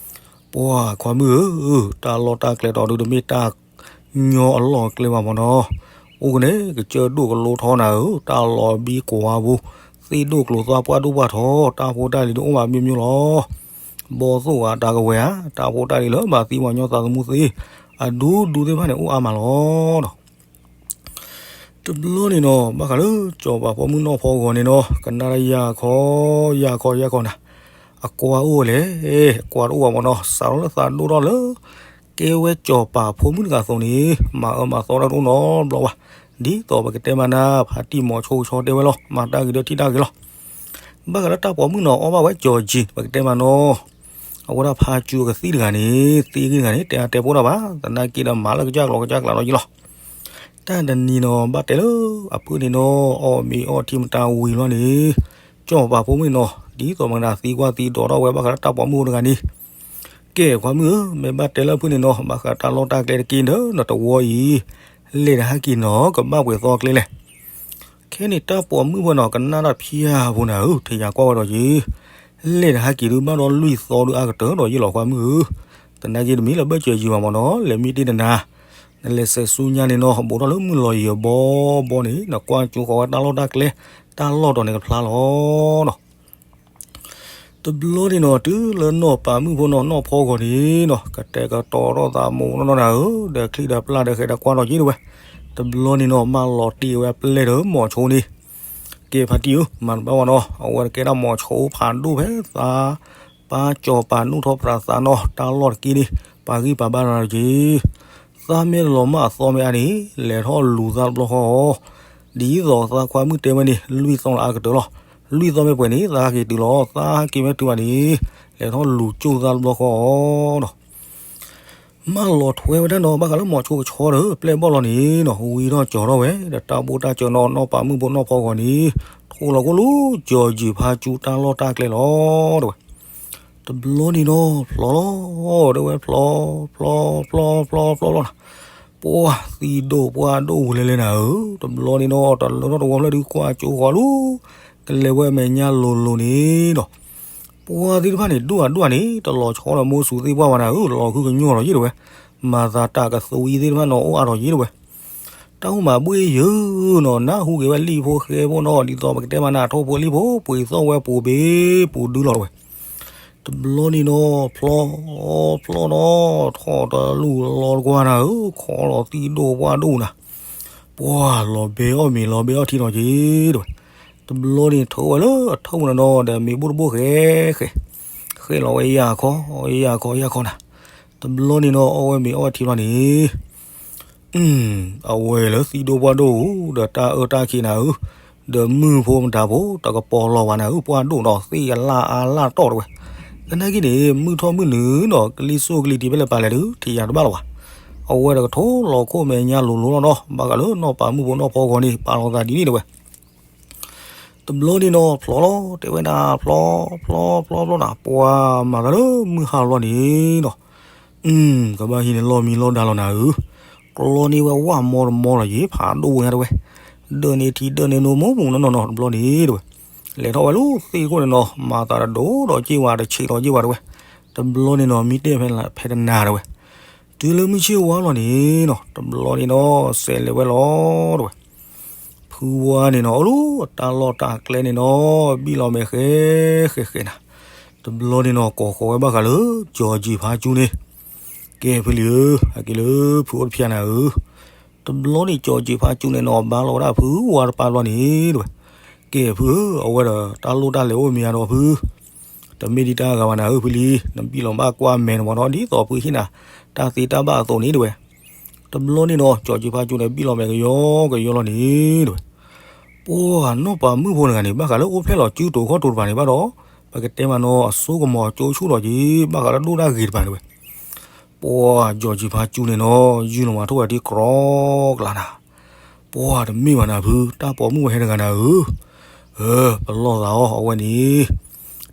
ပှၤခွါမုၣ်ဧၢ, တၢ်လီၢ်တၢ်ကျဲဒီးဒုးတမ့ၢ်တၢ်ညီအလီၢ်အကျဲဘၣ်မၢ်နီၤ, အိၣ်ကန့ၣ် ကစၢၢ်ဒိၣ်ကလိထီနၤဧၢ, တၢ်လီၤဘံကွၢ်ပူၤ, သ့ၣ်ဒိၣ်ကျိၤသွါပှၢ်ဒိၣ်ပှၢ်ထီ, တၢ်ဖိတၢ်လံၤဒုးအိၣ်မးမ့ၢ်မ့ၢ်လီၤ. ဘီသိၣ်ဂၤတၢ်ကဝဲၤဧါ, တၢ်ဖိတၢ်လံၤလၢမၤသံပှၤညီသးသမူသ့, အဒူဒူသ့ၣ်တဖၣ်န့ၣ် အိၣ်အါမးလီၤဒီး တဘျီန့ၣ်နီၤ ဘၣ်ဃးလၢကၠီၤပၤဖိမုၣ်နီၢ်ဖီဂီၤန့ၣ်နီၤ ကနၣ်တၢ်ယၤခီယၤခီယၤခီနၤ, အကွၢ်အိၣ်လဲၣ်, အကွၢ်တအိၣ်ဘၣ်မၢ်နီၤ, စးထီၣ်လၢသးဒိၣ်ထီၣ်လၢ ကဲဝဲကၠီၤပၤဖိမုၣ်တဂၤအသိးန့ၣ် မၤအၢမၤသီတၢ်တအိၣ်နီတဘျီဘၣ်, ဒ်သိးပကတဲမးနၤ ဖါတံၢ်မိၤဆိကဆီတဲဝဲလီၤ, မၤတၢ်ဂ့ၤဒီးထံၣ်တၢ်ဂ့ၤလီၤ. ဘၣ်ဃးလၢတၢ်ပိာ်မုၣ်နီၤ အီၣ်ဘၣ်ဝဲကၠီၤကၠံၣ် ပကတဲမးနီၤ အဝဲဒၣ်ဖါစူၤအကသံၣ်တဂၤန့ၣ် သ့ၣ်ဂံၢ်တဂၤန့ၣ် တဲအါတဲပိၢ်တၢ်ဘၣ်, သနာ်က့ဒီးမၤလၢကစၢ်ကျိၤကစၢ်ကျးလီၤယံၤလီၤ. တၢ်တနံၤနီၤ ဘၣ်တဲလၢအဖုၣ်န့ၣ်နီၤ အီၣ်မ့ၤအီထံမတၤဝံၤလီၤန့ၣ်, ကၠီၤပၤဖိမုၣ်န့ၣ်နီၤ ဒ်သိးမနုၤသံကွၢ်သံဒိးထီၣ်ဝဲဘၣ်ဃးလၢတၢ်ပိာ်မုၣ်တဂၤန့ၣ်, ကဲခွါမုၣ်ဧၢ, မ့ၢ်ဘၣ်တဲလၢအဖုၣ်န့ၣ်နီၤ ဘၣ်ဃးတၢ်လီၢ်တၢ်ကျဲတက့ၢ်ဒီး နတဝီအံၤ လဲၤတဟဲက့ၤနီၤ ကဘၣ်ပှဲၤသီကျဲလဲၣ်. ခဲန့ၣ်တၢ်ပိာ်မုၣ်ဖိနီၤ ကနၣ်တၢ်ဖျါဖိနၤဧၢ, ထံၣ်ယၤကွၢ်ဝဲဒီးယံၤ, လဲၤတဟဲက့ၤဒုးဘၣ်ဒီးလွံၢ်သီဒုးအါကတၢၢ်ဒီးယံၤလီၤခွါမုၣ်ဧၢ, သနာ်က့တမံၤလၢဘၢၣ်စၢၤယံၤဘၣ်မၢ်နီၤ လဲၤမံတ့ၢ်နနၤ, နလဲၤစဲးဆူညါန့ၣ်နီၤ ဘူးထီၣ်လၢမုၢ်လီၤယံၤအဘီဘီန့ၣ် နကွၢ်ကၠိဃီၤဝဲတၢ်လီၢ်တၢ်ကျဲ, တၢ်လီၢ်တီၤန့ၣ်ကဖျါလီၤနီၤ. တဘျီန့ၣ်နီၤ တုၤလၢနီၢ်ပၤမုၣ်ဖိနီၤ နီၢ်ဖီဂီၤန့ၣ်နီၤ ကတဲာ်ကတီၤထီၣ်သးမိၢ်နီၢ်နီၢ်နၤဧၢ, ဒီးချံဒီးပျၢ်ဒီးဃဲၤဒီးကွၢ်ထီၣ်က့ၤတဝဲ, တဘျီန့ၣ်နီၤ မၢလီၤတ့ၢ်ဝဲအပျဲၢ်ဒီးမိၤဆိန့ၣ်, ကဲဖါတံၢ်ဧၢ, မၤတဘၣ်ဝဲနီၤ အဝဲတကဲဒၣ်မိၤဆိဖးဒိၣ်ဖဲသး, ပၢ်ကၠီၤပၤနူၢ်ထီၣ်ပြးသးနီၤ တၢ်လီၢ်တက့ၢ်န့ၣ် ပာ်ဂံၢ်ပာ်ဘါနၤတက့ၢ် သးမ့ၢ်တလီၤမၢ်အသီမ့ၢ်အါန့ၣ် လဲၤထီၣ်လူၤသးတဘျီဃီအီၤ, ဒ်သိးသးခွါမုၣ်တဲဝဲန့ၣ် လွံၢ်သီလၢအါကတၢၢ်လီၤ. လွံၢ်သီမ့ၢ်ပှဲၤန့ၣ် သးဟဲက့ၤတုၤလီၤ. သးဟဲက့ၤမ့ၢ်တုၤဘၣ်န့ၣ် လဲၤထီၣ်လူၤကၠိၣ်သးတဘျီဃီအီၤဒီး မၢလီၤထွဲဝဲဒၣ်နီၤ ဘၣ်ဃးလၢမိၤဆိကဆီဒီး ပျဲၢ်ဘီၣ်လီၤန့ၣ်နီၤ ဝံထီၣ်ကၠီၤထီၣ်ဝဲ ဒီးတၢ်ဘိၣ်တၢ်စၢၤနီၤ နီၢ်ပၤမုၣ်ဖိနီၢ်ဖီဂီၤန့ၣ် ထိၣ်လီၤကိၣ်လူၤ ကၠီၤယံၤဖါစူၤတၢ်လီၢ်တၢ်ကျဲလီၤ တဲဝဲ တဘျီန့ၣ်နီၤ ဖျီလီၤ တဲဝဲ ဖျီ ဖျီ ဖျီ ဖျီ ဖျီလီၤနၤ, ပှၢ်သံဒိၣ်ပှၢ်ဒိၣ်ဝံၤလဲၤလဲၤနၤဧၢ, တဘျီန့ၣ်နီၤ တလၢထီၣ်တဝီဖျၢၣ်ဒုးကွၢ်ကၠိဃီၤလူၤ ကလဲၤဝဲအမဲာ်ညါလိၤလိၤန့ၣ်ဒီး ပှၢ်သ့ၣ်တဖၣ်န့ၣ် ဒွၣ်ဒွၣ်န့ၣ် တလီၤဆီဒီးမိၢ်ဆူၣ်သ့ၣ်ပှၢ်ဘၣ်နၤဧၢ, လီၤဃုကညီၢ်လီၤယံၤတဲဝဲ, မၤသးတၢ်ကသွံသ့ၣ်တဖၣ်နီၤ အိၣ်အါထီၣ်ယံၤတဲဝဲ, တၢ်အိၣ်မးဘှ့ၣ်ယၢၤနီၤ နၢ်ဟူက့ၤဝဲလံာ်ဖိဃဲဖိနီၤ ဒ်သိးပကတဲမးနၤ ထိၣ်ဖိလံာ်ဖိ ပှ့ၤသီၣ်ဝဲပူၤဘ့ၣ်ပူၤဒုလီၤတဲဝဲ, တဘျီန့ၣ်နီၤ ဖျီ ဖျီနီၤ ထီၣ်တလူၢ်လီၤတကွၢ်နၤဧၢ, ခီလီၤသံဒိၣ်ပှၢ်ဒိၣ်နၤ ပှၢ်လီၤဘဲအီၣ်မ့ၤလီၤဘဲအီၣ်ထံနီၤက့ၤတဲဝဲ, တဘျီန့ၣ် ထိးဝဲလၢအထၢၣ်ပူၤနၤနီၤ ဒီးမ့ၤဘိၣ်တဘိၣ်ဃဲဃဲ, ဃ ဃဲလီၤဝဲယၢ်ခီ, ယၢ်ခီ ယၢ်ခီနၤ, တဘျီန့ၣ်နီၤ အီၣ်ဝဲမ့ၤအီၣ်ဝဲထံဘျီန့ၣ် အဝဲလၢသံဒိၣ်ပှၢ်ဒိၣ်ဧိၤ ဒီးတၢ်အၢတၢ်ခံးနၤဧၢ, ဒီးမုၢ်ဖိမတၤဖိ တကပီၤလီၤဘၣ်နၤဧၢ, ပှၢ်ဒိၣ်ဒီးသ့ၣ်အလၣ်အါလၣ်တီၢ်တဝဲ, သနာ်က့န့ၣ် မုၢ်ထီၣ်မုၢ်နုာ်ဒီး ကလံၤစိၣ်ကလံၤတံၤဖဲလဲၣ်ပာ်လဲၣ်ဒုး ထံၣ်ယၤတဘၣ်လီၤဘၣ်, အဝဲဒီးကထိလီၤခိၣ်မဲာ်ညါလိၤလိၤလီၤနီၤ, ဘၣ်ဃးလၢနီၢ်ပၤမုၣ်ဖိနီၢ်ဖီဃီန့ၣ် ပာ်လီၤသးဒ်န့ၣ်တဝဲ တဘျီန့ၣ်နီၤ ဖျီလီၤ တဲဝဲဒၣ် ဖျီ ဖျီ ဖျီ ဖျီနၤ ပှၤမၤသးလၢမုၢ်ဟါလီၤန့ၣ်နီၤ, ကဘၣ်ဟံးန့ၢ်လီၢ်မံလီၢ်ဒါလီၤနၤဧၢ, ကျီန့ၢ်ဝဲဝၣ်မီတမီလီၤယံၤ ဖးဒိၣ်ဝဲညါတဝဲ, ဒၢးန့ၢ်ထံဒၢးန့ၢ်နိမိၢ်မူနီၢ်နီၢ်နီၤ တဘျီန့ၣ်တဝဲ, လဲၤထီၣ်ဝဲလၢသ့ၣ်ခိၣ်န့ၣ်နီၤ မၤသးတဒိၣ်ဒီးက့ၢ်ဝဲ တဆံးဒီးက့ၢ်ဝဲတဝဲ, တဘျီန့ၣ်နီၤ မံတဲဖဲတနၤတဝဲ တုၤလၢမုၢ်ဆ့ၣ်ဝါလီၤန့ၣ်နီၤ တဘျီန့ၣ်နီၤ စဲးလဲၤဝဲလီၤတဝဲ, ဖုဝါန့ၣ်နီၤ အိၣ်လၢအတၢ်လီၢ်တၢ်ကျဲန့ၣ်နီၤ ဘံၣ်လီၤမဲာ်ဃဲဃဲဃဲနၤ, တဘျီန့ၣ်နီၤ ကိးဃီၤဝဲဘၣ်ဃးလၢ ကၠီၤကံၤဖါကၠူန့ၣ်, ကဲဖုလံၤဧၢ, ဟဲက့ၤလၢဖုအိၣ်တဖျဲနၤဧၢ, တဘျီန့ၣ် ကၠီၤကံၤဖါကၠူန့ၣ်နီၤ ဘါလီၤဝဲဒၣ်ဖုဝါတပၤတဘျီန့ၣ်တဝဲ, ကဲဖုဧၢ, အဝဲဒီးတၢ်လိၣ်တၢ်လဲၤအိၣ်မ့ၢ်ယါဒီးဖု တမ့ၢ်ဒ်တၢ်ဂၤဘၣ်နၤဧၢဖုလံၤ, နဘံၣ်လီၤဘၣ်ကွၢ်မဲာ်နမီၤနီၤ ဒ်သိးဖုဟ့ၣ်နၤ တၢ်သ့တၢ်ဘၣ်အသိးန့ၣ်တဝဲ, တဘျီန့ၣ်နီၤ ကၠီၤကံၤဖါကၠူန့ၣ် ဘံၣ်လီၤမဲာ်ကယီကယီလီၤန့ၣ်တဝဲ, ပှၤနီၢ်ပၤမုၣ်ဖိတဂၤန့ၣ် ဘၣ်ဃးလၢအိၣ်ဖျဲၣ်လီၤစုတိၤခီၣ်တိၤတပၤန့ၣ်ဘၣ်ဒီး ပကတဲမးနီၤ အစိကမီၤကၠိဆူၣ်လီၤက့ၤ ဘၣ်ဃးလၢဒိၣ်တၢ်ဂ့ၤတပၤန့ၣ်ဝဲ ပှၤကၠီၤကံၤဖါကၠူန့ၣ်နီၤ ယုၢ်လီၤမၤထီၣ်ဝဲဒ်ကြီကလးနၤ, ပှၤတမ့ၢ်ဘၣ်နၤဖု တၢ်ပိာ်မုၣ်ဝဲဟဲတဂၤနၤဧၢ, ပလီၢ်သးအီၤအဝဲန့ၣ်,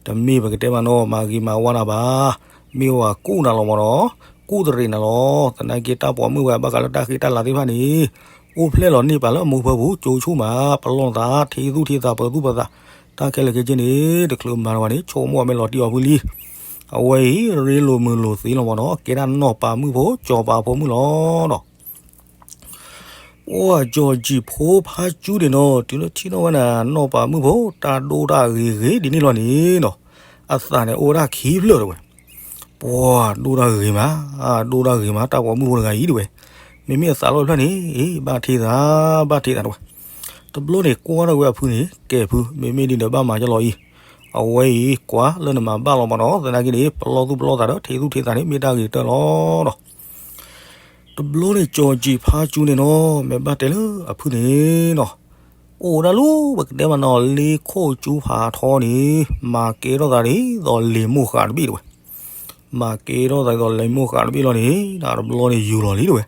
တမ့ၢ်ပကတဲမးနီၤ မၤဂ့ၤမၤဝါနၤဘၣ်, မ့ၢ်ဝဲကူၣ်နၤလီၤမးနီၤ, ကူၣ်တရံးနၤလီၤ, သနာ်က့တၢ်ပိာ်မုၣ်ဝဲဘၣ်ဃးလၢတၢ်ဃ့တၢ်လၤသ့ၣ်တဖၣ်န့ၣ်, အိၣ်ဖျဲၣ်လီၤန့ၢ်ပာ်လၢအမိၢ်ပၢ်ပူၤ ကၠိဆူၣ်မး ပလီၢ်သး ထံသူၣ်ထံသးပၢၤသူၣ်ပၢၤသး, တၢ်ခဲလၢာ်ခဲဆ့န့ၣ် တချုးမၤလီၤဘၣ်န့ၣ် ဆိကမိၣ်အမဲာ်လီၤတံၢ်အီၤဖုလံ, အဝဲအံၤ ရ့လိာ်မုာ်လိာ်သ့လီၤမးနီၤ ကဲဒၣ်နီၢ်ပၤမုၣ်ဖိ ကၠီၤပၤဖိမုၣ်လီၤနီၤ ပှၤကၠီၤကံၤဖိဖါကၠူန့ၣ်နီၤ တုၤလၢထံၣ်ထီၣ်ဝဲဒၣ်နီၢ်ပၤမုၣ်ဖိ တၢ်ဒိၣ်တၢ်ဂ့ၤဂ့ၤဒ်န့ၣ်လီၤန့ၣ်နီၤ, အသးန့ၣ်အိၣ်ဝဲဒၣ်ခံဖျၢၣ်တဝဲ, ပှၤဒိၣ်တၢ်ဂ့ၤမး, ဒိၣ်တၢ်ဂ့ၤမး တၢ်ပိာ်မုၣ်ဖိတဂၤအံၤတဝဲ, မ့မ့ၢ်အသးလီၤတဖျၢၣ်န့ၣ် အ့ ဘၣ်ထံသး ဘၣ်ထံသးတဝဲ, တဘျီန့ၣ်ကွၢ်ထီၣ်ဝဲအဖုန့ၣ် ကဲဖု မ့မ့ၢ်ဒ်ဒီးဘၣ်မၤကလီၤအံၤ, အဝဲအံၤကွၢ်လၢနမၤဘၣ်လီၤမးနီၤ သနာ်က့န့ၣ် ပလီၢ်သူၣ်ပလီၢ်သးဒီးထံသူၣ်ထံသးန့ၣ် မ့ၢ်တၢ်ဂ့ၤတၢၢ်လီၤနီၤ တဘျီန့ၣ် ကၠီၤကံၤဖါကၠူန့ၣ်နီၤ မ့ၢ်ဘၣ်တဲလၢအဖုန့ၣ်နီၤ, အိၣ်ဒၣ်လၢပကတဲမးနီၤ လ့ခိၣ်ကၠူဖးထီန့ၣ် မၤကဲထီၣ်သးဒ်သိးလံာ်မိၢ်ဃးတဘ့ၣ်တဝဲ, မၤကဲထီၣ်သးဒ်သိးလံာ်မိၢ်ဃးတဘ့ၣ်လီၤန့ၣ် တဘျီန့ၣ်ယူၤလီၤလံတဝဲ,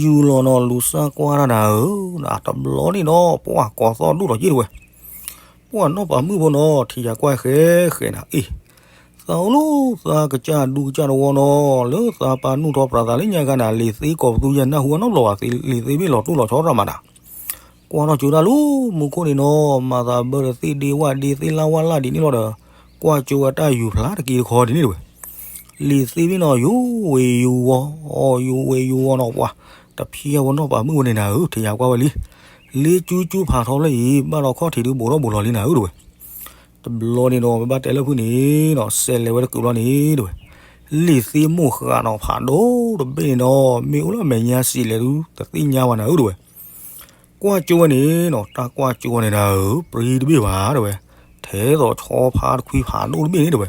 ယူၤလီၤနီၤ လူၤစၢ်ကွၢ်တၢ်နၤဧၢ, တဘျီန့ၣ်နီၤ ပှၤကိးသီၣ်ဒိၣ်ထီၣ်က့တဝဲ ပှၤနီၢ်ပၤမုၣ်ဖိနီၤ ထံၣ်ယၤကွၢ်ဃဲဃဲနၤ အ့ၣ်, သးအိၣ်လၢသးကစၢ်ဒူကစၢ်တဝီနီၤ လၢသးပာ်နုာ်ထီၣ်ပြးသးလၢညါခါနၤ လံာ်သ့ကိးပသူယဲၢ်နၢ်ဟူအနီတဘျီဘၣ် လံာ်သ့ဘ့ၣ်လီၤတိၢ်လီၤဆီတၢ်မၤနၤ, ကွၢ်ထီၣ်ကၠိတၢ်လၢ မူခိၣ်န့ၣ်နီၤ မၤသးဘၢဒီးသ့ၣ်ဒ့ဝၣ်ဒ့သ့ၣ်လၣ်ဝၣ်လၣ်ဒ်န့ၣ်လီၤဒီး ကွၢ်ကၠိဝဲတၢ်ယူၤဖျါတက့တခီဒ်န့ၣ်တဝဲ လံာ်သ့ဘ့ၣ်နီၤ ယူၤဝ့ၤယူၤဝီၤ, ယူၤဝ့ၤယူၤဝီၤနီၤ ပှၤတဖံးအဝဲနီၢ်ပၤမုၣ်ဝဲန့ၣ်နၤဧၢ, ထံၣ်ယၤကွၢ်ဝဲလံ, လ့ကၠူကၠူဖးထီလၢအံၤ ဘၣ်ဒီးခီၣ်ထံးဒုးဘူးထီၣ်ဘူးလီၤလံနၤဧၢတဝဲ, တဘျီန့ၣ်နီၤ မ့ၢ်ဘၣ်တဲလၢဖုန့ၣ်နီၤ စဲးလဲၤဝဲတကုးဘျီန့ၣ်တဝဲ, လံာ်သ့မိၢ်ဃးနီၤ ဖးဒိၣ်တဘ့ၣ်န့ၣ်နီၤ မ့ၢ်အိၣ်လၢအမဲာ်ညါစံးလဲၤဒုး တသ့ၣ်ညါဘၣ်နၤဧၢတဝဲ ကွၢ်ကၠိဝဲန့ၣ်နီၤ တၢ်ကွၢ်ကၠိဝဲန့ၣ်နၤဧၢ ပြံတဘ့ၣ်ဘၣ်တဝဲ, ထဲသိးဆီဖါတခွံဖးဒိၣ်တဘ့ၣ်န့ၣ်တဝဲ,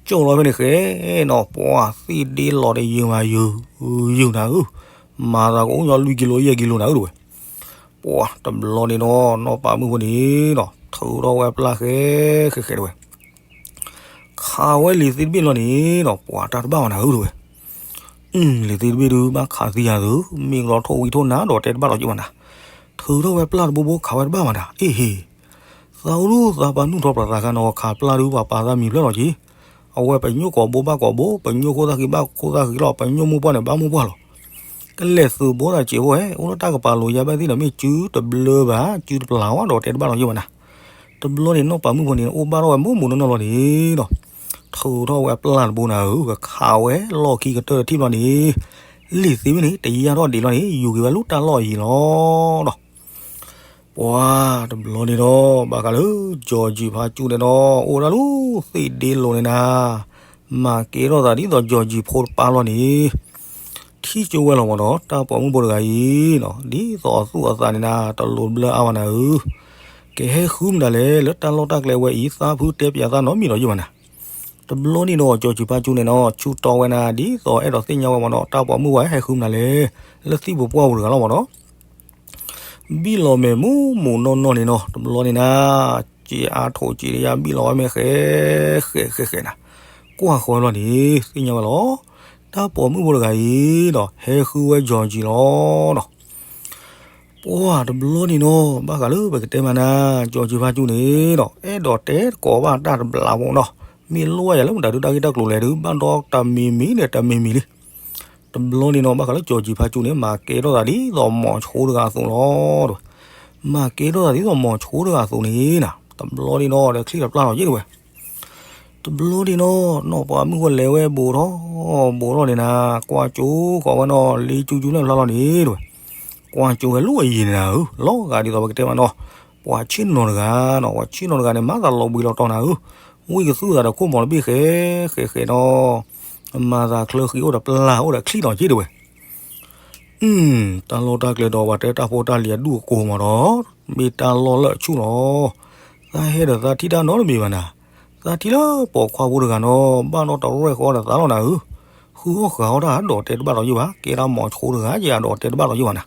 ကၠိလီၤဖဲန့ၣ်ဃဲနီၤ ပှၤသ့ၣ်ဒ့လီၤတယုာ်မးယုာ်, ယုာ်နၤဧၢ, မၤသးကအိၣ်ညီလွံၢ်ကံလိယဲၢ်ကံလိနၤဧၢတဝဲ, ပှၤတဘျီန့ၣ်နီၤ နီၢ်ပၤမုၣ်ဖိန့ၣ်နီၤ ထုးထီၣ်ဝဲပျၢ်ဃဲဃဲဃဲတဝဲ ခးဝဲလံာ်သ့တဘ့ၣ်လီၤန့ၣ်နီၤ ပှၤတၢ်တဘၣ်မးနၤဧၢတဝဲ, လံာ်သ့တဘ့ၣ်ဒုး ဘၣ်ခးသံယၤသု, မ့ၢ်ကလီထိၣ်ဝံထိၣ်နၤဒီးတဲတဘၣ်လီၤက့ၤဘၣ်နၤ, ထုးထီၣ်ဝဲပျၢ်တဘိဘိခးဝဲတဘၣ်မးနၤ, အ့ၣ်ဟ့ၣ်, သးအိၣ်လၢသးပာ်နုာ်ထီၣ်ပြးသးခါနီၤ ခးပျၢ်ဒုး ပှၤပာ်သးမံၤဖျၢၣ်လီၤက့ၤ, အဝဲပညိၣ်ကိးဘိဘၣ်ကိးဘိ ပညိၣ်ခိၣ်သၣ်ဃံဘၣ်ခိၣ်သၣ်ဃံလီၤ ပညိၣ်မိၢ်ပှၢ်န့ၣ် ဘၣ်မိၢ်ပှၢ်လီၤ ကလဲၤသုးဘိသးစဲးဖိဟဲ အိၣ်လၢတၢ်ကပၤလိၤယါဘၣ်သ့ၣ်ဒီး မ့ၢ်စုတဘျၢဘၣ် စုတပျၢ်ဝဲဒီးတဲတဘၣ်လီၤယိၣ်ဘၣ်နၤ, တဘျီန့ၣ် နီၢ်ပၤမုၣ်ဖိန့ၣ် အိၣ်ဘၣ်ထီၣ်ဝဲမိၢ်မူးနီၢ်နီၢ်လီၤန့ၣ်ဒီး ထုးထီၣ်ဝဲပျၢ်တဘိနၤဧၢ ကခးဝဲလီၢ်ခံကတၢၢ်တထံၣ်ဘျီန့ၣ် လံာ်သ့ဝဲန့ၣ် တယၢ်ထီၣ်ဒံးလီၤန့ၣ် ယူၤက့ၤဝဲလၢတၢ်လီၢ်အယံၤလီၤဒီး ပှၤတဘျီန့ၣ်ဒီး ဘၣ်ဃးလၢ ကၠီၤကၠံၣ်ဖါကၠူန့ၣ်ဒီး အိၣ်ဒၣ်လၢသ့ၣ်ဒ့လိၤန့ၣ်နၤ, မၤကဲထီၣ်သးဒ်သိးကၠီၤကၠံၣ်ဖိတပၢ်လီၤန့ၣ်, ထံၣ်ကၠိဝဲလီၤမးဒီး တၢ်ပိာ်မုၣ်ဖိတဂၤအံၤ, ဒ်သိးအသူၣ်အသးန့ၣ်နၤ တလိၤဘျၢအါဘၣ်နၤဧၢ, ကဟဲဃုမတၤလဲၣ် လၢတၢ်လီၢ်တၢ်ကျဲဝဲအံၤ သးဖုတဲပၠးသးနီတမံၤဒီးယိၣ်ဘၣ်နၤ, တ တဘျီန့ၣ်ဒီး ကၠီၤကံၤဖါကၠူန့ၣ်နီၤ ဆူးတီဝဲနၤ ဒ်သိးအဲၣ်ဒိးသ့ၣ်ညါဝဲမ့ၢ်နီၤ တၢ်ပိာ်မုၣ်ဝဲဟဲဃုမနုၤလဲၣ် လၢသံၣ်ပူၤပှၢ်ပူၤတဂၤလီၤမ့ၢ်နီၤ. ဘံၣ်လီၤမဲာ်မူးမူးနီၢ်နီၢ်န့ၣ်နီၤ တဘျီန့ၣ်နၤ စံးအါထိးစံးတယါ ဘံၣ်လီၤဝဲမဲာ်ဃဲးဃဲးဃဲးဃဲးနၤ ကွၢ်ဃီၤဝဲလီၤန့ၣ် သ့ၣ်ညါဝဲလီၤ. တၢ်ပိာ်မုၣ်ဖိတဂၤအံၤဒီး ဟဲဃုဝဲကၠီၤကံၤလီၤနီၤ. ပှၢ်တဘျီန့ၣ်နီၤ ဘၣ်ဃးလၢပကတဲမးနၤ ကၠီၤကံၤဖါကၠူန့ၣ်ဒီး အဲၣ်ဒိးတဲတကိးဘၣ်တၢ်တဘျးဖိနီၤ မ့ၢ်လိၣ်ဝဲယၤလၢမတၤဒုတၢ်ဂ့ၢ်တၢ်ကျိၤလဲၣ်ဒု ဘၣ်ဒီးတမံၤမံၤန့ၣ် တမံၤမံၤလံ. တဘျီန့ၣ်နီၤ ဘၣ်ဃးလၢကၠီၤကံၤဖါကၠူန့ၣ် မၤကဲထီၣ်သးဒ်သိးမိၤဆိတဂၤအသိးလီၤ. မၤကဲထီၣ်သးဒ်သိးမိၤဆိတဂၤအသိးန့ၣ်နၤ တဘျီန့ၣ်နီၤ ဒီးချံၣ်ဒီးပျၢ်လီၤယ့ၣ်တဝဲ တဘျီန့ၣ်နီၤ နီၢ်ပၤမုၣ်ဖိလဲၤဝဲဘူးထီၣ် ဘူးထီၣ်န့ၣ်နၤ ကွၢ်ကၠိဃီၤဝဲနီၤ လ့ကၠူကၠူလၢ်ဖျါလီၤန့ၣ်တဝဲ ကွၢ်ကၠိဝဲလၢအယံၤန့ၣ်နၤဧၢ လီၤဂာ်ဒ်သိးပကတဲမးနီၤ ပှၤဆ့ၣ်နီၤတဂၤနီၤ ပှၤဆ့ၣ်နီၤတဂၤန့ၣ် မၤသးလီၤဘှံးလီၤတီၤနၤဧၢ ဝံၣ်ကသူၣ်သးဒီးခိၣ်မီၤတဘ့ၣ်ဃဲးဃဲးဃဲးနီၤ မၤသးချၢဃံအိၣ်ဒီးပျၢ်အိၣ်ဒီးချံၣ်ဒီးယ့ၣ်တဝဲ တၢ်လီၢ်တၢ်ကျဲဒီးပှၤတဲတၢ်ဖိတၢ်လံၤအဒူၣ်အကိၤမးဒီး မ့ၢ်တၢ်လီၢ်လၢအဆူၣ်လီၤ. သးဟဲဒီးသးထံၣ်တၢ်နီတမံၤဘၣ်နၤ, သးထံၣ်လၢပိာ်ခွါဖိတဂၤနီၤ ဘၣ်ဒီးတရဲၣ်ဃီဒီးသးလီၤနၤဧၢ, ဃုအီၣ်ဃုအီတၢ်ဒီးတဲတဘၣ်ဒီးယ့ၣ်ဘၣ်, ကဲဒၣ်မိၤဆိတဂၤယဲဒီးတဲတဘၣ်ဒီးယ့ၣ်ဘၣ်နၤ.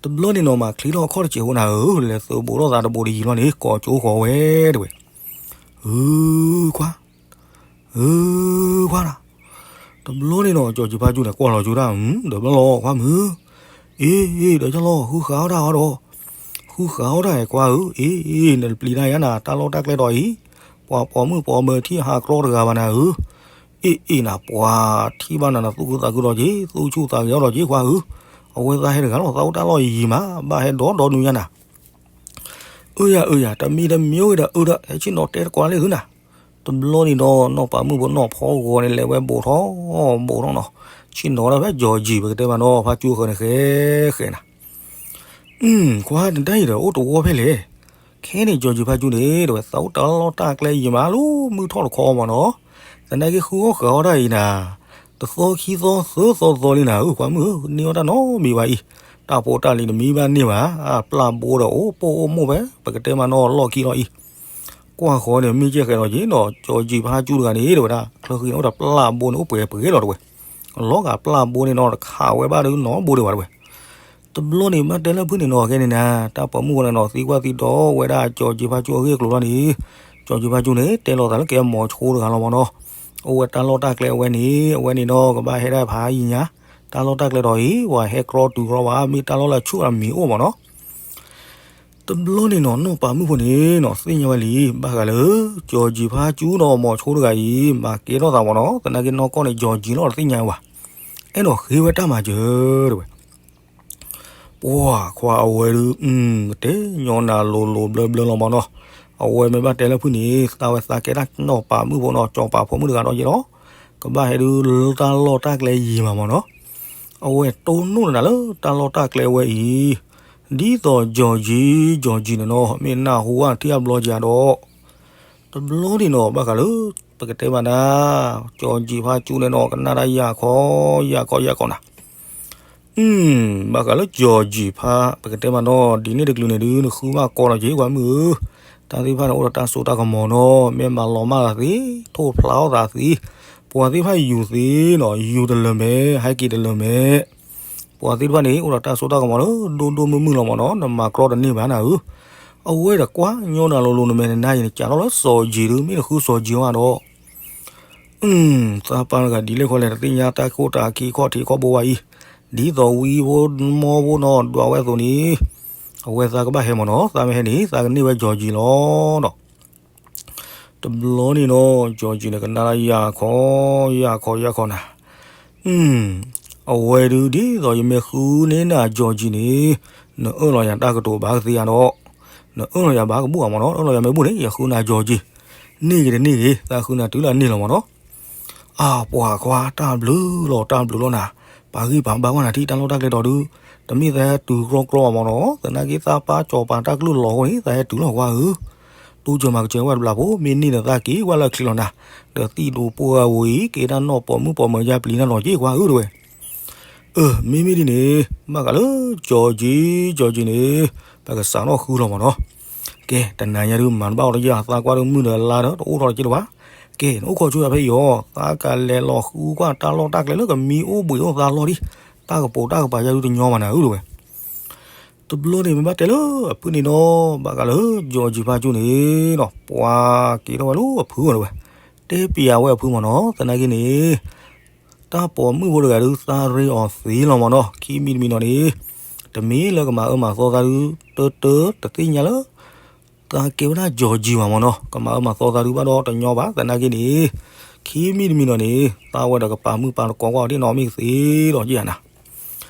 တဘျီန့ၣ်နီၤ မၤချ့ထီၣ်အခီၣ်တစဲးဖိနၤဧၢ, လဲၤသုးဘူးထီၣ်သးတဘူးတယံၤလီၤန့ၣ် ကိးကၠိဃီၤဝဲတဝဲ, ဧၢ, ခွါ ဧၢ, ခွါနၤ, တဘျီန့ၣ်နီၤ ကၠီၤကံၤဖါကၠူန့ၣ် ကွၢ်လီၤကၠိတၢ် ဒီးဘျီလီၤခွါမုၢ်, အ့ အ့ ဒီးယလီၤ ဃုဃုအီၣ်တၢ်အီဒီး, ဃုဃုအီၣ်တၢ်အံၤခွါဧၢ, အ့ အ့ နပျံၤတၢ်ယါနၤ တၢ်လီၢ်တၢ်ကျဲဒီးအံၤ, ပှၤပိာ်မုၣ်ပိာ်မၢၤထံၣ်ဟးကြီတဂၤဘၣ်နၤဧၢ, အ့ အ့ နၤ ပှၤထံၣ်ဘၣ်နၤနသူၣ်ခုသးခုဒီးက့ၤ သူၣ်ဆူၣ်သးဂဲၤအီၣ်ဒီးက့ၤခွါဧၢ, အဝဲသးဟဲတဂၤလီၤ သးအိၣ်တၢ်လီၢ်ယံၤမး ဘၣ်ဟဲဒီးဒီနုၤညါနၤ အၢယၤ အၢယၤ တမံၤတမံၤဝဲဒီးအၢဒီး ဟဲဆ့ၣ်နီၤတဲတကိးလၢသုနၤ. တဘျီန့ၣ်ဒီး နီၢ်ပၤမုၣ်ဖိနီၢ်ဖီဂီၤန့ၣ် လဲၤဝဲဘူးထီၣ်ဘူးထီၣ်နီၤ, ဆ့ၣ်နီၤဒၣ်ဖဲကၠီၤကံၤ ပကတဲမးနီၤ ဖါကၠူဃၢၤန့ၣ် ဃဲဃဲနၤ, ခွါတဒါအံၤဒီးအိၣ်တဝီဖဲလဲၣ်, ခဲန့ၣ် ကၠီၤကံၤဖါကၠူန့ၣ် တဝဲသးအိၣ်တၢ်လီၢ်တၢ်ကျဲယံၤမးလီၤ မုၢ်ထီၣ်တခီမးနီၤ, သနာ်က့ဃုအီၣ်ဃုအီတၢ်အံၤနၤ တသီခံသီသၢသီသီလံနၤဧၢ ခွါမုၣ်ဧၢ, န့ၢ်အီၣ်တၢ်နီတမံၤဘၣ်အံၤ, တၢ်ဖိတၢ်လံၤတမံၤဘၣ်န့ၢ်ဘၣ်, ပျၢ်ဘိဒီးအိၣ်ပိၢ်အိၣ်မိၢ်ဖဲ ပကတဲမးနီၤလီၢ်ခံလီၤအံၤ, ကွၢ်ဃီန့ၣ် မ့ၢ်ကဲဃဲးဒီးက့ၤနီၤ ကၠီၤကံၤဖါကၠူတဂၤန့ၣ် တဝဲဒၣ် ချၢဃံန့ၣ်အိၣ်ဒီးပျၢ်ဘိန့ၣ် အိၣ်ပှဲၤပှဲၤလီၤတဝဲ, လီၤဂာ်ပျၢ်ဘိန့ၣ်နီၤ တခးဝဲဘၣ်ဒုးနီတဘိဒံးဘၣ်တဝဲ တဘျီန့ၣ် မ့ၢ်တဲလၢဖုၣ်န့ၣ်နီၤ ခဲန့ၣ်နၤ တၢ်ပိာ်မုၣ်ဝဲန့ၣ်နီၤ သံကွၢ်သံဒိးဝဲဒၣ်ကၠီၤကံၤဖါကၠူအဂ့ၢ်အကျိၤလီၤန့ၣ်, ကၠီၤကံၤဖါကၠူန့ၣ် တဲလီၤသးလၢကဲမိၤဆိတဂၤလီၤမးနီၤ, အိၣ်ဝဲတၢ်လီၢ်တၢ်ကျဲအဝဲန့ၣ် အဝဲန့ၣ်နီၤ ကဘၣ်ဟဲဒၣ်ဖးယံၤညါ, တၢ်လီၢ်တၢ်ကျဲဒီးအံၤ ပှၤဟဲကြီတုၤကြီဘၣ် မ့ၢ်တၢ်လီၢ်လၢအဆူၣ်အမံၤအိၣ်မးနီၤ တဘျီန့ၣ်နီၤ နီၢ်ပၤမုၣ်ဖိန့ၣ်နီၤ သ့ၣ်ညါဝဲလံ ဘၣ်ဃးလၢ ကၠီၤကံၤဖါကၠူနီၤ မိၤဆိတဂၤအံၤ မၤကဲထီၣ်သးမးနီၤ သနာ်က့နီၢ်ကီၢ်န့ၣ် ကၠီၤကံၤလီၤတသ့ၣ်ညါဝဲဘၣ်, အဲၣ်ဒိးဃ့ဝဲတၢ်မၤစၢၤတဝဲ ပှၢ်ခွါအဝဲဒုး ကတဲညီနၤလိၤလိၤဘျၢဘျၢလီၤမးနီၤ, အဝဲမ့ၢ်ဘၣ်တဲလၢဖုၣ်န့ၣ် သးဝဲသးကဲတၢ်နီၢ်ပၤမုၣ်ဖိနီၤ ကၠီၤပၤဖိမုၣ်တဂၤဒီးယဲလီၤ, ကဘၣ်ဟဲဒုးတၢ်လီၢ်တၢ်ကျဲယံၤမးမးနီၤ, အဝဲတိၢ်နီၣ်နၤလၢတၢ်လီၢ်တၢ်ကျဲဝဲအံၤ, ဒ်သိးကၠီၤကံၤ ကၠီၤကံၤန့ၣ်နီၤ မ့ၢ်နၢ်ဟူဝဲထံအဘျီကဒီး တဘျီန့ၣ်နီၤ ဘၣ်ဃးလၢ ပကတဲမးနၤ, ကၠီၤကံၤဖါကၠူန့ၣ်နီၤ ကနၣ်တၢ်ယၢ်ခီ ယၢ်ခီ ယၢ်ခီနၤ, ဘၣ်ဃးလၢကၠီၤကံၤဖါ ပကတဲမးနီၤ ဒ်န့ၣ်တကလုာ်န့ၣ်ဒုး နဃုမၢ်ကီလီၤက့ၤ ပှၤမုၣ်ဧၢ, တၢ်သ့ၣ်တဖၣ်န့ၣ် အိၣ်ဒီးတၢ်စိတၢ်ကမီၤနီၤ မ့ၢ်မၤလီၤမၢ်သးသ့, ထိၣ်ဖျါအီၣ်သးသ့, ပှၤသ့ၣ်တဖၣ်ယူၤသ့နီၤ ယူၤတလၢာ်မဲာ် ဟဲက့ၤတလၢာ်မဲာ် ပှၤသ့ၣ်တဖၣ်န့ၣ် အိၣ်ဒီးတၢ်စိတၢ်ကမီၤလၢ ဒိၣ်ဒိၣ်မုၢ်မုၢ်လီၤမးနီၤ နမၤကြီတန့ၢ်ဘၣ်နၤဧၢ, အဝဲတကွၢ်ညီနၤလိၤလိၤ နမဲာ်နနါအံၤ နကးထီၣ်လၢစီၤကၠံၤဒုး မ့ၢ်နဃုစီၤကၠံၤအီၤဒီး သးပၢ်တဂၤဒ်လဲၣ်ခီလဲၣ် တသ့ၣ်ညါတၢ်ခိၣ်တၢ်ခံခီၣ်ထံးခီၣ်ဘိဝဲအံၤ, ဒ်သိးဝံဖိမီဖိနီၤ ဒွးဝဲအသိးန့ၣ်, အဝဲသးကဘၣ်ဟဲမးနီၤ သးမ့ၢ်ဟဲန့ၣ် သးကန့ၢ်ဝဲစီၤကၠံၤလီၤဒီး တဘျီန့ၣ်နီၤ စီၤကၠံၤန့ၣ် ကနၣ်ဒၣ်ယၢ်ခီ ယၢ်ခီ ယၢ်ခီနၤ, အဝဲဒုးဒ်သိးယမ့ၢ်ဃုန့ၢ်နၤစီၤကၠံၤန့ၣ်, နအၢၣ်လီၤယၤတၢ်ကတိၤဘၣ်ကသ့ဧါဒီး, နအၢၣ်လီၤယၤဘၣ်ကဘူၣ်ဧါမးနီၤ နအၢၣ်လီၤယၤမ့ၢ်ဘူၣ်န့ၣ် ယဃုနၤစီၤကၠံၤ, န့ၢ်ဂ့ၤတန့ၢ်ဂ့ၤ သးဃုနၤတုၤလၢအန့ၢ်လီၤမးနီၤ အၢ ပှၤခွါ တၢ်ဘျုးလီၤ တၢ်ဘျုးလီၤနၤ, ပာ်ဂံၢ်ပာ်ဘါကွၢ်နၤထံၣ်တၢ်လီၢ်တၢ်ကျဲဒီးဒုး, တမ့ၢ်သးဟဲတုၤကြီကြီဘၣ်မးနီၤ, သနာ်က့သးပၢ်စီၤပၤတၢ်ကလုၢ်လီၤအဃိန့ၣ် သးဟဲတုၤလီၤကွၢ်ဧၢ, တိစၢၤမၤကစၢၤဝဲတဘျီဖိ မ့ၢ်န့ၢ်နသးက့ၤဝဲလၢအချံလီၤနၤ, ဒီးသံၣ်ဒိးပှၢ်ဝဲအံၤ က့ၤတၢ်နီၢ်ပိာ်မုၣ်ပိာ်မၢၤယါပျံၤနၤလီၤက့ၤကွၢ်ဧၢတဝဲ အၢ မ့မ့ၢ်ဒ်န့ၣ် ဘၣ်ဃးလၢ ကၠီကၠံ ကၠီကၠံန့ၣ် ပကစးထီၣ်ဃုလီၤမးနီၤ. ကဲ တနၤညါဒုး မၤတဘၣ်အီၤတယၢ် သးကွၢ်ဒုးမုၢ်ဒီးလါဒီး တအိၣ်ထီၣ်တက့ၢ်လၢၤဘၣ်. ကဲ နအိၣ်ခိးဆိယၤဖဲအံၤအီၤ, သးကလဲၤလီၤဃုကွၢ်တၢ်လီၢ်တၢ်ကျဲလၢကမံအိၣ်ဘှံးအိၣ်သါလီၤဒံး, တၢ်ကပိာ်တၢ်ကပၤယါဒုတညီမးနၤဧၢ တဲဝဲ. တဘျီန့ၣ်မ့ၢ်ဘၣ်တဲလၢအဖုန့ၣ်နီၤ, ဘၣ်ဃးလၢ ကၠီၤကၠံၣ်ဖါကၠူန့ၣ်နီၤ, ပှၤက့ၤထီၣ်ဝဲလၢအဖုအီၤ တဲဝဲ, တဲပျးဝဲအဖုမ့ၢ်နီၤ, သနာ်က့န့ၣ် တၢ်ပိာ်မုၣ်ဖိတဂၤဒုး သးရ့အီၤသ့လီၤမ့ၢ်နီၤ, ခံမံၤတမံၤနီၤန့ၣ် တမ့ၢ်လၢကမၤအၢမၤသီသးဒုး တၢတၢတသ့ၣ်ညါလၢ သးကဲဝဲဒၣ်ကၠီၤကၠံၣ်ဘၣ်မ့ၢ်နီၤ, ကမၤအၢမၤသီသးဒုးဘၣ်ဒီးတညီဘၣ် သနာ်က့န့ၣ်, ခံမံၤတမံၤနီၤန့ၣ် သးဝဲဒီးကပာ်မုၣ်ပာ်သကိးကွၢ်အီၤဒ်နီၢ်မ့ၢ်ကသ့ဒီးက့ယၤနၤ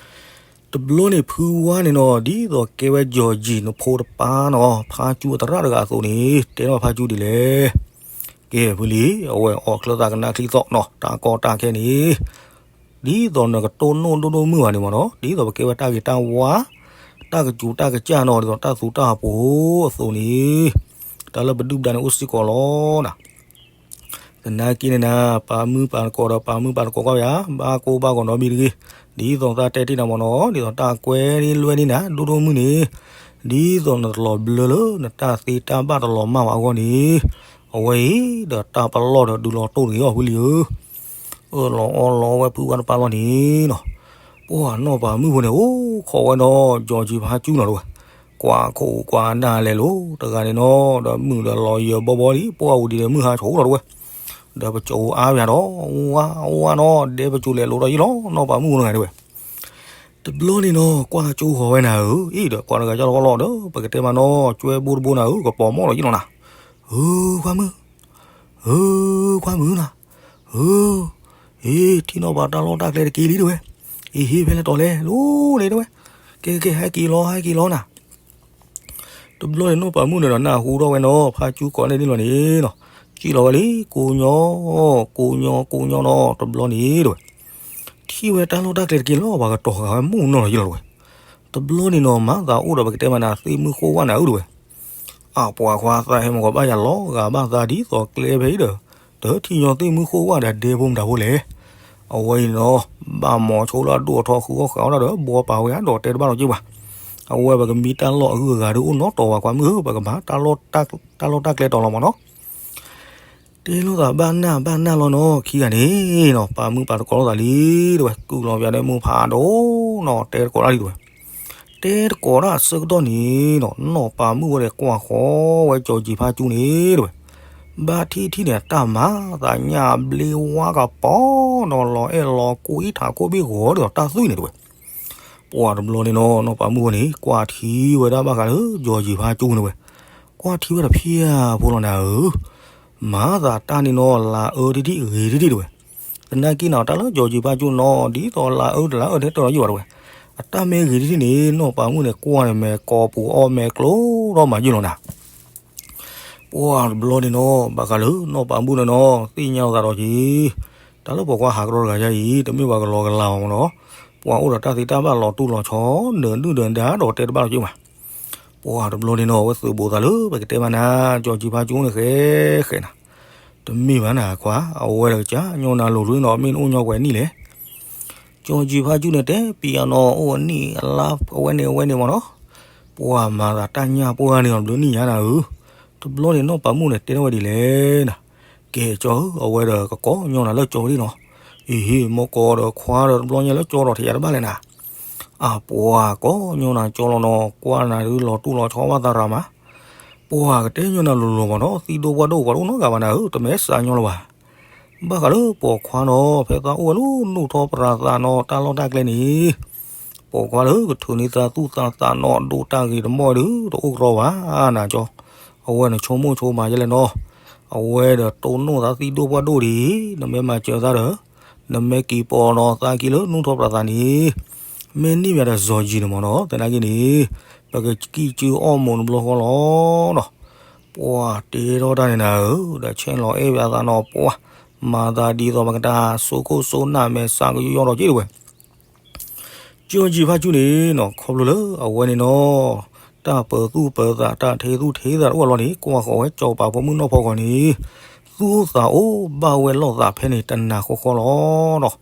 တဘျီန့ၣ်ဖုဝါန့ၣ်နီၤ, ဒ်သိးကဲဝဲကၠီၤကၠံၣ်နဖိတပါနီၤ, ဖါကၠူအသရၣ်တဂၤအသိးန့ၣ် တဲထီၣ်ဖါကၠူဒ်လဲၣ်. ကဲဖုလံ, အဝဲအီၣ်ချၢသးကနၣ်ချံသီၣ်နီၤ, တၢ်ကီတၢ်ခဲန့ၣ် ဒ်သိးနကတိၢ်နီၣ်ဒိၣ်ဒိၣ်မုၢ်ဘၣ်န့ၣ်မ့ၢ်နီၤ, ဒ်သိးပကဲဝဲတၢ်ဂ့ၤတၢ်ဝါ, တၢ်ကစူၤတၢ်ကစၢ်နီၤ, ဒ်သိးတၢ်သူတၢ်ပှိၤအသိးန့ၣ်, တၢ်လၢပဒုၣ်ပဒါန့ၣ်အိၣ်စ့ၢ်ကီးလီၤနၤ. သနာ်က့န့ၣ်နၤ, ပာ်မုၣ်ပာ်သကိးဒီးပာ်မုၣ်ပာ်သကိးကွၢ်ယၤ, ဘၣ်ကိၢ်ဘၣ်ဂီၤနီတမံၤတဂ့ၤ, ဒ်သိးသးတဲတ့ၢ်နၤမ့ၢ်နီၤ, ဒ်သိးတၢ်ကွဲန့ၣ်လွဲန့ၢ်နၤ ဒိၣ်ဒိၣ်မုၢ်န့ၣ်, ဒ်သိးနတလီၤဘျၢလၢနတၢ်သ့တၢ်ဘၣ်တလီၤမၢ်ဘၣ်အဂီၢ်န့ၣ်, အဝဲအံၤဒီးတၢ်ပလီၢ်ဒီးဒုးလီၤတိၢ်တဂ့ၤအီၤဖုလံဧၢ. အၢၣ်လီၤအီလီၤဝဲဖုဝါတပၤလီၤန့ၣ်နီၤ, ပှၤနီၢ်ပာ်မုၣ်ဖိန့ၣ် အိၣ်ခိးဝဲဒီးကၠီၤကၠံၣ်ဖါကၠူနီၤတဲဝဲ, ကွၢ်ခိၣ်ကွၢ်နၢ်လဲၤလိၤ, တဂၤန့ၣ်နီၤ ဒီးမုၢ်ဒီးလီၤယၢၤဘီဘီလံ, ပှၢ်ဝူၤဒံးဒီးမုၢ်ဟါဆိးလီၤတဲဝဲ, ဒီးပစိၤအါပယၤဒီး, ဝါဝါနီၤ ဒဲပစိၤလဲၤလိၤဒီးယံလီၤ, နီၢ်ပာ်မုၣ်ဖိတဂၤတဲဝဲ တဘျီန့ၣ်နီၤ ကွၢ်ကၠိဃီၤဝဲနၤဧၢ, အ့ၣ်ဒီးပှၤတဂၤကၢ်လီၤကီလီၤဒီး ပကတဲမးနီၤ ကွဲဘိတဘိနၤဧၢ, ကပိာ်မီၣ်လီၤယံလီၤနၤ, ဧၢ, ခွါမုၣ်, ဧၢ, ခွါမုၣ်နၤ, ဧၢ, အ့ၣ် ထံၣ်နီၢ်ပၤတၢ်လီၢ်တၢ်ကျဲတက့ၢ်လံတဲဝဲ, အ့ၣ်ဟ့ၣ်ဖဲလဲၣ်တီၤလဲၣ် လိၤန့ၣ်တဲဝဲ, ကဲကဲကဲ ဟဲက့ၤလီၤ ဟဲက့ၤလီၤနၤ တဘျီန့ၣ်နီၢ်ပၤမုၣ်န့ၣ်ဒီးနၢ်ဟူထီၣ်ဝဲနီၤ ဖါကၠူကိးန့ၢ်ဒ်လီၤန့ၣ်နီၤ, စံၣ်လီၤဝဲလံ ကိညိ ကိညိ ကိညိနီၤ တဘျီန့ၣ်တဲဝဲ, ထံၣ်ဝဲတၢ်လီၢ်တၢ်ကျဲတက့ၢ်လီၤ ပှၤကတီၤဃာ်ဝဲမုၢ်နီၢ်လီၤယံလီၤတဲဝဲ, တဘျီန့ၣ်နီၤ မၤသးအိၣ်ဒီးပကတဲမးနၤ သ့ၣ်မုၢ်ဃိၣ်ဝၣ်နၤဧၢတဲဝဲ အပှၤခွါသးဟဲမၤကီးဘၣ်ယၤလီၤဂာ်ဘၣ်သးဒ်သိးကျဲဖဲအံၤဒီး, တထံၣ်ညီသ့ၣ်မုၢ်ဃိၣ်ဝၣ်ဒီးဒဲဖိမတၤဖိလဲၣ်. အဝဲအံၤနီၤ, ဘၣ်မီၤဆိလၢအဒိၣ်အထီဃုအီၣ်ဃာ်အီၣ်ဒၣ်ဒီး ဘှီပာ်ဝဲအဒီးတဲတဘၣ်လီၤက့ၢ်ဘၣ်. အဝဲပကမံတၢ်လီၢ်အဂုၤအဂၤဒုးအိၣ်နီတီၤဝဲခွါမုၣ်ဧၢ, ပကမၤတၢ်လီၢ်တၢ်ကျဲတီၤလီၤမးနီၤ. တဲလိာ်သးဘၣ်နၢ်ဘၣ်နၢ်လီၤနီၤ, ခံဂၤန့ၣ်နီၤ ပာ်မုၣ်ပာ်သကိးလိာ်သးလံတဲဝဲ, ကုၢ်လီၤပယၤဒီးမုၢ်ဖးဒိၣ်နီၤ တဲသကိးတၢ်လံတဲဝဲ. တဲသကိးတၢ်အဆၢကတီၢ်န့ၣ်နီၤ နီၢ်ပာ်မုၣ်ဝဲဒီးကွၢ်ဃီဝဲကၠီၤကၠံၤဖါကၠူန့ၣ်တဲဝဲ, ဘၣ်ထံၣ်ထံၣ်န့ၣ် တၢ်မၤသးညၣ်ဘျ့ဝါကပီၤနီၤ လီၤအဲၣ်လီၤကွံထးခိၣ်ဘ့ၣ်ဂီၤဒီးတၢ်သွံၣ်န့ၣ်တဲဝဲ. ပှၤတဘျီန့ၣ်နီၤ နီၢ်ပာ်မုၣ်ဝဲန့ၣ် ကွၢ်ထံဝဲဒၣ်ဘၣ်ဃးလၢကၠီၤကၠံၤဖါကၠူန့ၣ်ဝဲ, ကွၢ်ထံဝဲဒီးဖျၢၣ်ဖိလီၤနၤဧၢ မၤသးတၢ်န့ၣ်နီၤ လၤအၢတထံၣ်ဂ့ၤတထံၣ်တဲဝဲ. သနာ်က့နီၤ တၢ်လၢကၠီၤကၠံၤဖါကၠူနီၤ ဒ်သိးလၤအၢတလၤအၢတဟဲတၢၢ်လီၤယံာ်ဘၣ်တဲဝဲ. အတၢ်မ့ၢ်ဂ့ၤတထံၣ်န့ၣ် နီၢ်ပာ်မုၣ်န့ၣ် ကွၢ်န့ၣ် မဲာ်ကိးပူၤအီၣ်မဲာ်ကျိဒီးမၤယံာ်လီၤနၤ. ပှၤတဘျီန့ၣ်နီၤ ဘၣ်ဃးလၢနီၢ်ပာ်မုၣ်န့ၣ်နီၤ သ့ၣ်ညါလီၤသးဒီးက့ၤ, တၢ်လၢပိာ်ခွါဟးကရီတဂၤယါအံၤ တမ့ၢ်ပှၤကလီကလီမ့ၢ်နီၤ, ပှၤအိၣ်ဒီးတၢ်သ့တၢ်ဘၣ်လီၤတူၢ်လီၤဆီ နၢၤဒုၣ်နၢၤဒါဒီးတဲတဘၣ်လီၤက့ၢ်ဘၣ်. ပှၤတဘျီန့ၣ်နီၤ အဝဲသုးဘူးသးလၢပကတဲမးနၤ ကၠီၤကၠံၤဖါကၠူန့ၣ်ဃဲဃဲနၤ, တမ့ၢ်ဘၣ်နၤခွါ အဝဲတကစၢ်ညီနၤလိၤဒ်နီၤ မ့ၢ်နအိၣ်ညီပှဲၤနံၣ်လဲၣ်. ကၠီၤကၠံၤဖါကၠူန့ၣ် တဲပံၤအနီၤ အိၣ်အနံၣ်အလါအဝဲန့ၣ်အဝဲန့ၣ်မ့ၢ်နီၤ, ပှၤမၤသးတၢ်ညၣ်ပှၢ်န့ၣ်အီၤဘျုးနံၣ်ညါနၤဧၢ. တဘျီန့ၣ်နီၢ်ပာ်မုၣ်န့ၣ် တဲထီၣ်ဝဲဒ်လဲၣ်နၤ, ကဲကၠီဧၢ အဝဲဒီးကကိးညီနၤလၢကၠီဒ်နီၤ, အံၤဟ့ၣ် မိၢ်ကီးဒီးခွါဒီးတဘျီညါလၢကၠီဒီးထဲယၤတဘၣ်လဲၣ်နၤ. အပှၤကိးညီနၤကၠီလီၤနီၤ ကွၢ်နၤဒုးလီၤတူၢ်လီၤဆီဘၣ်သးရၤမး ပှၤကတဲညီနၤလိၤလိၤမ့ၢ်နီၤ သံၣ်ဒိၣ်ပှၢ်ဒိၣ်ပှၤတအိၣ်နီတဂၤဘၣ်နၤဧၢ တမ့ၢ်စးညီလၢၤဘၣ်. ဘၣ်ဃးလၢပိာ်ခွါနီၤ ဖဲသးအိၣ်ဝဲလၢနူၢ်ထီၣ်ပြးသးနီၤ တၢ်လီၢ်တၢ်ကျဲန့ၣ်, ပိာ်ခွါလၢကထုးန့ၢ်သးသူၣ်သးသးနီၤ ဒိၣ်တၢ်ဂ့ၤတမီၢ်ဒုး တအိၣ်ကရီဘၣ်နၤကၠီ, အဝဲန့ၣ်ဆိကမိၣ်ဆိကမးယဲလဲၣ်နီၤ, အဝဲဒီးတိၢ်နီၣ်သးသံၣ်ဒိၣ်ပှၢ်ဒိၣ်ဒံး နမ့ၢ်မၤစၢၤသးဒီး နမ့ၢ်က့ၤပိာ်နီၤသးက့ၤလၢနူၢ်ထီၣ်ပြးသးန့ၣ်, မ့ၢ်န့ၢ်ပှၤဒီးစီၤယံၤန့ၣ်မ့ၢ်နီၤ သနာ်က့န့ၣ်, ပကကံၣ်ကၠုအီၣ်မိၢ်တဘျီဃီလီၤနီၤ. ပှၤတဲထီၣ်တၢ်န့ၣ်နၤဧၢ, ဒီးဆဲးလီၤအဲၣ်ဝဲအသးနီၤ ပှၤမၤသးဒ်သိးမကတၢ် စိခိၣ်စိနၢ်မဲာ်ဆါကယီယီဒီးက့ၢ်တဝဲ ကၠီၤကၠံၤဖါကၠူန့ၣ်နီၤ ခီဖျိလၢအဝဲန့ၣ်နီၤ, တၢ်ပၢၤသူၣ်ပၢၤသး တၢ်ထဲသူၣ်ထဲသးတအိၣ်အလီၢ်န့ၣ် ကွၢ်ဃီၤဝဲကၠီၤပၤဖိမုၣ်နီၢ်ဖီကီၢ်န့ၣ်, သူၣ်အိၣ်သးအိၣ်ဘၣ်ဝဲလိာ်သးဖဲန့ၣ် တနၤဃီဃီလီၤနီၤ.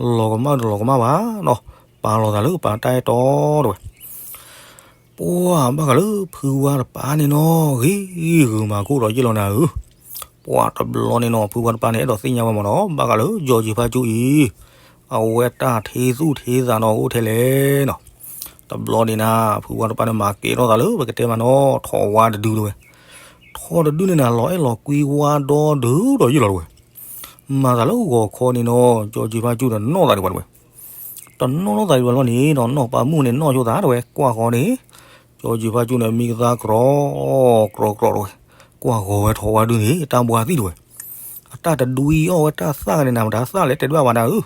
လီၤကမၣ်ဒီးလီၤကမၣ်ဘၣ်နီၤ, ပာ်လီၤသးလၢပာ်တၢ်အဲၣ်တီတဲဝဲ ပှၤဘၣ်ဃးလၢဖုဝါတပၤန့ၣ်နီၤ ဂ့ၤဂ့ၤမၤကိၣ်ဒီးယ့ၢ်လီၤနၤဧၢ, ပှၤတဘျီန့ၣ်နီၤ ဖုဝါတပၤန့ၣ် အဲၣ်ဒိးသ့ၣ်ညါဝဲမ့ၢ်နီၤ ဘၣ်ဃးလၢ ကၠီၤကၠံၣ်ဖါကၠူအံၤ အဝဲတၢ်ထံသူၣ်ထံသးနီၤအိၣ်ထဲလဲၣ်နီၤ. တဘျီန့ၣ်နၤ ဖုဝါတပၤန့ၣ် မၤကဲထီၣ်သးလၢပကတဲမ့ၢ်နီၤ ထိးဝါတဒုတဲဝဲ. ထိးတဒုန့ၣ်နၤ လီၤအဲၣ်လီၤကွံဝါဒီဒုဒီးယုၢ်လီၤတဲဝဲ. မၤသးလၢဂီၤခီန့ၣ်နီၤ ကၠီၤကၠံၣ်ဖါကၠူန့ၣ်နီၣ်သးဒံးဘၣ်တဲဝဲ. တနီၣ်နီၣ်သးဒံးဘၣ်လီၤန့ၣ်နီၤ နီၢ်ပၤမုၣ်န့ၣ်နီၣ်ဆိသးတဲဝဲ ကွၢ်ဃီန့ၣ် ကၠီၤကၠံၣ်ဖါကၠူန့ၣ် မံကသါကြီ ကြီကြီတဲဝဲ. ကွၢ်ဃီၤဝဲထိးဝါဒုန့ၣ် တၢ်ဘှါသံၣ်တဲဝဲ. အတၢ်တဒွံအီၣ်ဝဲတၢ်သၣ်န့ၣ်နၤ မတၤသၣ်လဲၣ်တဲတဘၣ်ဘၣ်နၤဧၢ.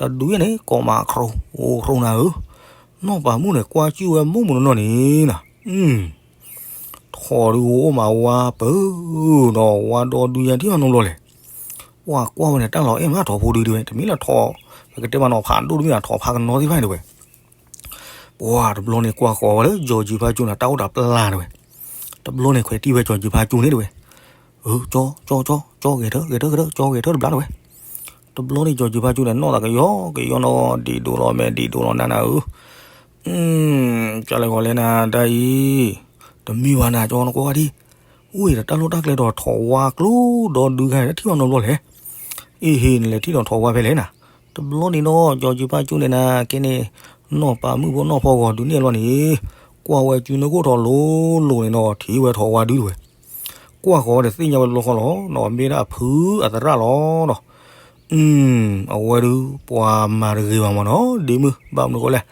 တဒွံန့ၣ် ကိးမးခရိ အိၣ်ခရိနၤဧၢ. နီၢ်ပၤမုၣ်န့ၣ် ကွၢ်စူၣ်ဝဲမုၢ်မုၢ်နီၢ်နီၢ်န့ၣ်နၤ ထိးဒုအိၣ်မးဝါပၢၢ်ဒီးဝါဒီဒုယါထံၣ်အနီတဘျီလဲၣ်. ပှၤကွၢ်ဝဲန့ၣ် တၢ်လီၤအဲၣ်မးထိးဖိဒုတဲဝဲ တမ့ၢ်လၢထိး ပကတဲမ့ၢ်နီၤ ဖးဒိၣ်တမ့ၢ်ဘၣ် ထိးဖးကနီသ့ၣ်တဖၣ်န့ၣ်တဲဝဲ. ပှၤတဘျီန့ၣ် ကွၢ်ဃီၤဝဲလၢ ကၠီၤကၠံၣ်ဖါကၠူန့ၣ် တၢ်အိၣ်တၢ်ပျၢ်တဲဝဲ. တဘျီန့ၣ် ခွဲးတံၢ်ဝဲကၠီၤကၠံၣ်ဖါကၠူန့ၣ်တဲဝဲ. အၢ ကၠီ ကၠီ ကၠီ ကၠီ ဂဲၤထၢၣ် ဂဲၤထၢၣ် ဂဲၤထၢၣ် ကၠီ ဂဲၤထၢၣ်တဘျီတဲဝဲ. တဘျီန့ၣ် ကၠီၤကၠံၣ်ဖါကၠူန့ၣ် နီၣ်သးကယီကယီနီၤ ဒံးဒိၣ်လီၤမဲာ် ဒံးဒိၣ်လီၤနါနၤဧၢ. ကၢ်လဲၤဂီၤလဲၣ်နၤ တၢ်အံၤ တမံၤဘၣ်နၤ ကၠီ နကွၢ်ဝဲဒံး. အိၣ်အံၤဒီးတၢ်လီၢ်တၢ်ကျဲဒီးထိးဝါကျိဒီဒုခါန့ၣ် ထံၣ်ဝဲနီတဘျီလဲၣ်. အ့ဟ့ၣ် နလဲၤထံၣ်ဒီးထိးဝါဖဲလဲၣ်နၤ. တဘျီန့ၣ်နီၤ ကၠီၤကၠံၣ်ဖါကၠူန့ၣ်နၤ ကဲန့ၣ် နီၢ်ပၤမုၣ်ဖိနီၢ်ဖီဂီၤဒုးနဲၣ်လီၤန့ၣ် ကွၢ်ဝဲစုနၢခိၣ်ထီၣ်လိၤလိၤန့ၣ်နီၤ ထံၣ်ဝဲထိးဝါဒုတဲဝဲ. ကွၢ်ဃီၤဒီးသ့ၣ်ညါဝဲတဘျီဃီလီၤနီၤ မ့ၢ်ဒၣ်အဖုအသရၣ်လီၤနီၤ. အဝဲဒုး ပှၤမၤတဂ့ၤဘၣ်မ့ၢ်နီၤ ဒ့မုၣ် ဘၣ်မနုၤဃိလဲၣ်.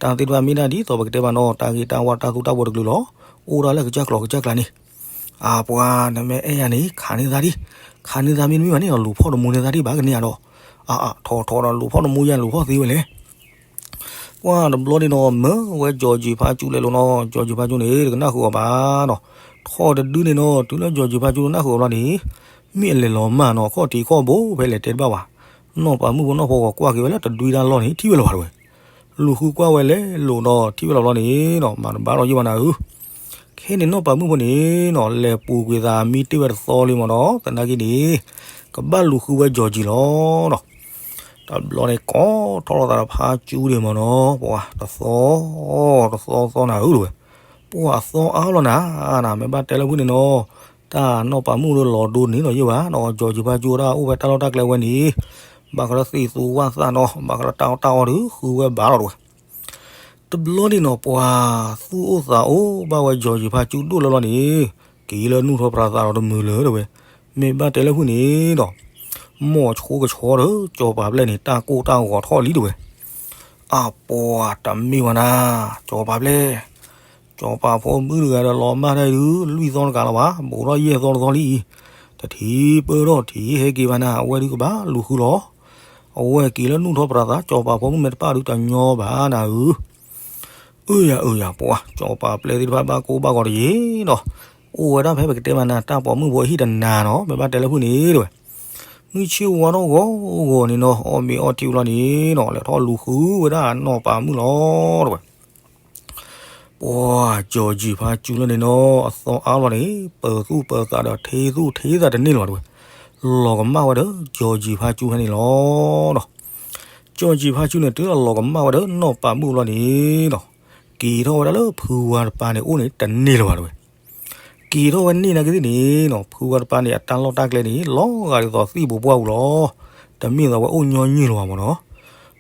တၢ်သ့ၣ်တဖၣ်မ့ၢ်ဒၣ်ဒ်သိးပကတဲဘၣ်နီၤ တၢ်ဂ့ၢ်တၢ်ဝၢ်တၢ်သူတၢ်ပှဲၤတကလုာ်လီၤ. အိၣ်ဒၣ်လၢကစၢ်ကျိၤကစၢ်ကျါန့ၣ် အပှၤနမ့ၢ်အဲၣ်ယၤန့ၣ် ခးန့ၢ်သးဒံး. ခးန့ၢ်သးမ့တမ့ၢ်ဘၣ်န့ၣ်နီၤ လူၤဖီၣ်တမူန့ၢ်သးဒံးဘၣ်ကန့ၢ်အဒီး အါအါ ထီၣ်ထီၣ်ဒီးလူၤဖီၣ်တမူယါလူၤဖီၣ်သ့ဝဲလဲၣ်. ပှၤတဘျီန့ၣ်နီၤ မၢဝဲကၠီၤကၠံၣ်ဖါကၠူလဲၤလိၤနီၤ ကၠီၤကၠံၣ်ဖါကၠူန့ၣ် တကနၣ်ဃုာ်အီၤဘၣ်နီၤ. ထီၣ်တဒုန့ၣ်နီၤ တုၤလၢကၠီၤကၠံၣ်ဖါကၠူတနၣ်ဃုာ်အီၤဘျီန့ၣ် မ့ၢ်အလဲၤလီၤမၢ်နီၤ ခီၣ်ထံးခီၣ်ဘိဖဲလဲၣ်တဲတဘၣ်ဘၣ်. နီၢ်ပၤမုၣ်ဖိနီၢ်ဖီဂီၤကွၢ်က့ၤဝဲလၢတဒွံတၢ်လီၢ်န့ၣ် ထံၣ်ဝဲလီၤဘၣ်တဲဝဲ. လူၤဃုကွၢ်ဝဲလဲၤလိၤဒီးထံၣ်ဝဲလီၤဘျီန့ၣ်နီၤ မၤတဘၣ်ထီၣ်ယံာ်ဘၣ်နၤဧၢ. ခဲန့ၣ်နီၢ်ပၤမုၣ်ဖိန့ၣ်နီၤ လဲၤပူၤကွံာ်သးမံတ့ၢ်ဝဲတသီလံမ့ၢ်နီၤ သနာ်က့န့ၣ် ကဘၣ်လူၤဃုဝဲကၠီၤကၠံၣ်လီၤနီၤ. တဘျီန့ၣ် ကိးထီၣ်လိာ်သးဒီးဖါကၠူဒံးမ့ၢ်နီၤ ပှၤတသီ တသီသီနၤဧၢတဲဝဲ. ပှၤအသီအါလီၤနၤ နမ့ၢ်ဘၣ်တဲလၢဖုၣ်န့ၣ်နီၤ တၢ်နီၢ်ပၤမုၣ်ဒီးလီၤဒိန့ၣ်လီၤယံာ်ဘၣ်နီၤ ကၠီၤကၠံၣ်ဖါကၠူဝဲဒၣ်အိၣ်ဝဲတၢ်လီၢ်တၢ်ကျဲဝဲန့ၣ် ဘၣ်ဃးလၢသံၣ်သူဝၣ်သၣ်နီၤ ဘၣ်ဃးလၢတၢ်အီၣ်တၢ်အီဒီးဃုဝဲဘၣ်လီၤတဲဝဲ. တဘျီန့ၣ်နီၤ ပှၤသူၣ်အိၣ်သးအိၣ်ဘၣ်ဝဲကၠီၤကၠံၣ်ဖါကၠူဒိၣ်လၢလီၤန့ၣ် က့ၤလၢနူၢ်ထီၣ်ပြးသးဒီးတမုာ်လၢၤတဲဝဲ. မ့ၢ်ဘၣ်တဲလၢဖုၣ်န့ၣ်နီၤ မိၢ်ဆိကဆီဒီး ကၠီၤပၤပျဲၢ်န့ၣ် တၢ်ကိၢ်တၢ်ဂီၤထီၣ်လံတဲဝဲ. အပှၤတမ့ၢ်ဘၣ်နၤ ကၠီၤပၤပျဲၢ် ကၠီၤပၤဖိမုၣ်တဂၤဒီးလီၤမၢ်တၢ်ဒုး လွံၢ်သီတကးလီၤဘၣ် ဘူးထီၣ်ယဲၢ်သီတသီလံအံၤ တထံၣ်ပၢၢ်ထီၣ်ထံၣ်ဟဲက့ၤဘၣ်နၤ အဝဲဒုးကဘၣ်လူၤဃုလီၤ. အဝဲက့ၤလၢနူၢ်ထီၣ်ပြးသး ကၠီၤပၤဖိမုၣ်မ့ၢ်တပၣ်ဒုးတညီဘၣ်နၤဧၢ. အၢယၤအၢယၤ ပှၤ ကၠီၤပၤပျဲၢ်သ့ၣ်တဖၣ်ဘၣ်ကိၢ်ဘၣ်ဂီၤတယံၤဒီး အိၣ်ဝဲဒၣ်ဖဲပကတဲမးနၤ တၢ်ပိာ်မုၣ်ဖိအဟံၣ်တနၤနီၤ မ့ၢ်ဘၣ်တဲလၢဖုၣ်န့ၣ်တဲဝဲ. မုၢ်ဆ့ၣ်ဝါထီၣ်ဂီၤဂီၤန့ၣ်နီၤ အီၣ်မ့ၤအီထံဝံၤလီၤန့ၣ်နီၤ လဲၤထီၣ်လူၤဃုဝဲဒၣ်နီၢ်ပၤမုၣ်လီၤတဲဝဲ. ပှၤကၠီၤကၠံၣ်ဖါကၠူလၢန့ၣ်နီၤ အသီအါလီၤန့ၣ် ပၢၤသူၣ်ပၢၤသးဒီးထံသူၣ်ထံသးတန့ၢ်လၢၤဘၣ်တဲဝဲ. လီၤကမၣ်ဝဲဒီးကၠီၤကၠံၣ်ဖါကၠူဖဲန့ၣ်လီၤနီၤ. ကၠီၤကၠံၣ်ဖါကၠူန့ၣ် တုၤလီၤကမၣ်ဝဲဒီးနီၢ်ပၤမုၣ်လီၤန့ၣ်နီၤ က့ၤထီၣ်ဝဲဒၣ်လၢဖုဝါတပၤန့ၣ် အိၣ်န့ၣ်တန့ၢ်လၢၤဘၣ်တဲဝဲ. က့ၤထီၣ်ဝဲန့ၢ်နာ်က့သ့ၣ်န့ၣ်နီၤ ဖုဝါတပၤန့ၣ် အတၢ်လီၢ်တၢ်ကျဲန့ၣ် လီၤဂာ်ဒ်သိးသံၣ်ပူၤပှၢ်ပူၤလီၤ. တမ့ၢ်သိးဝဲအိၣ်ညီနုၢ်လၢၤဘၣ်မ့ၢ်နီၤ.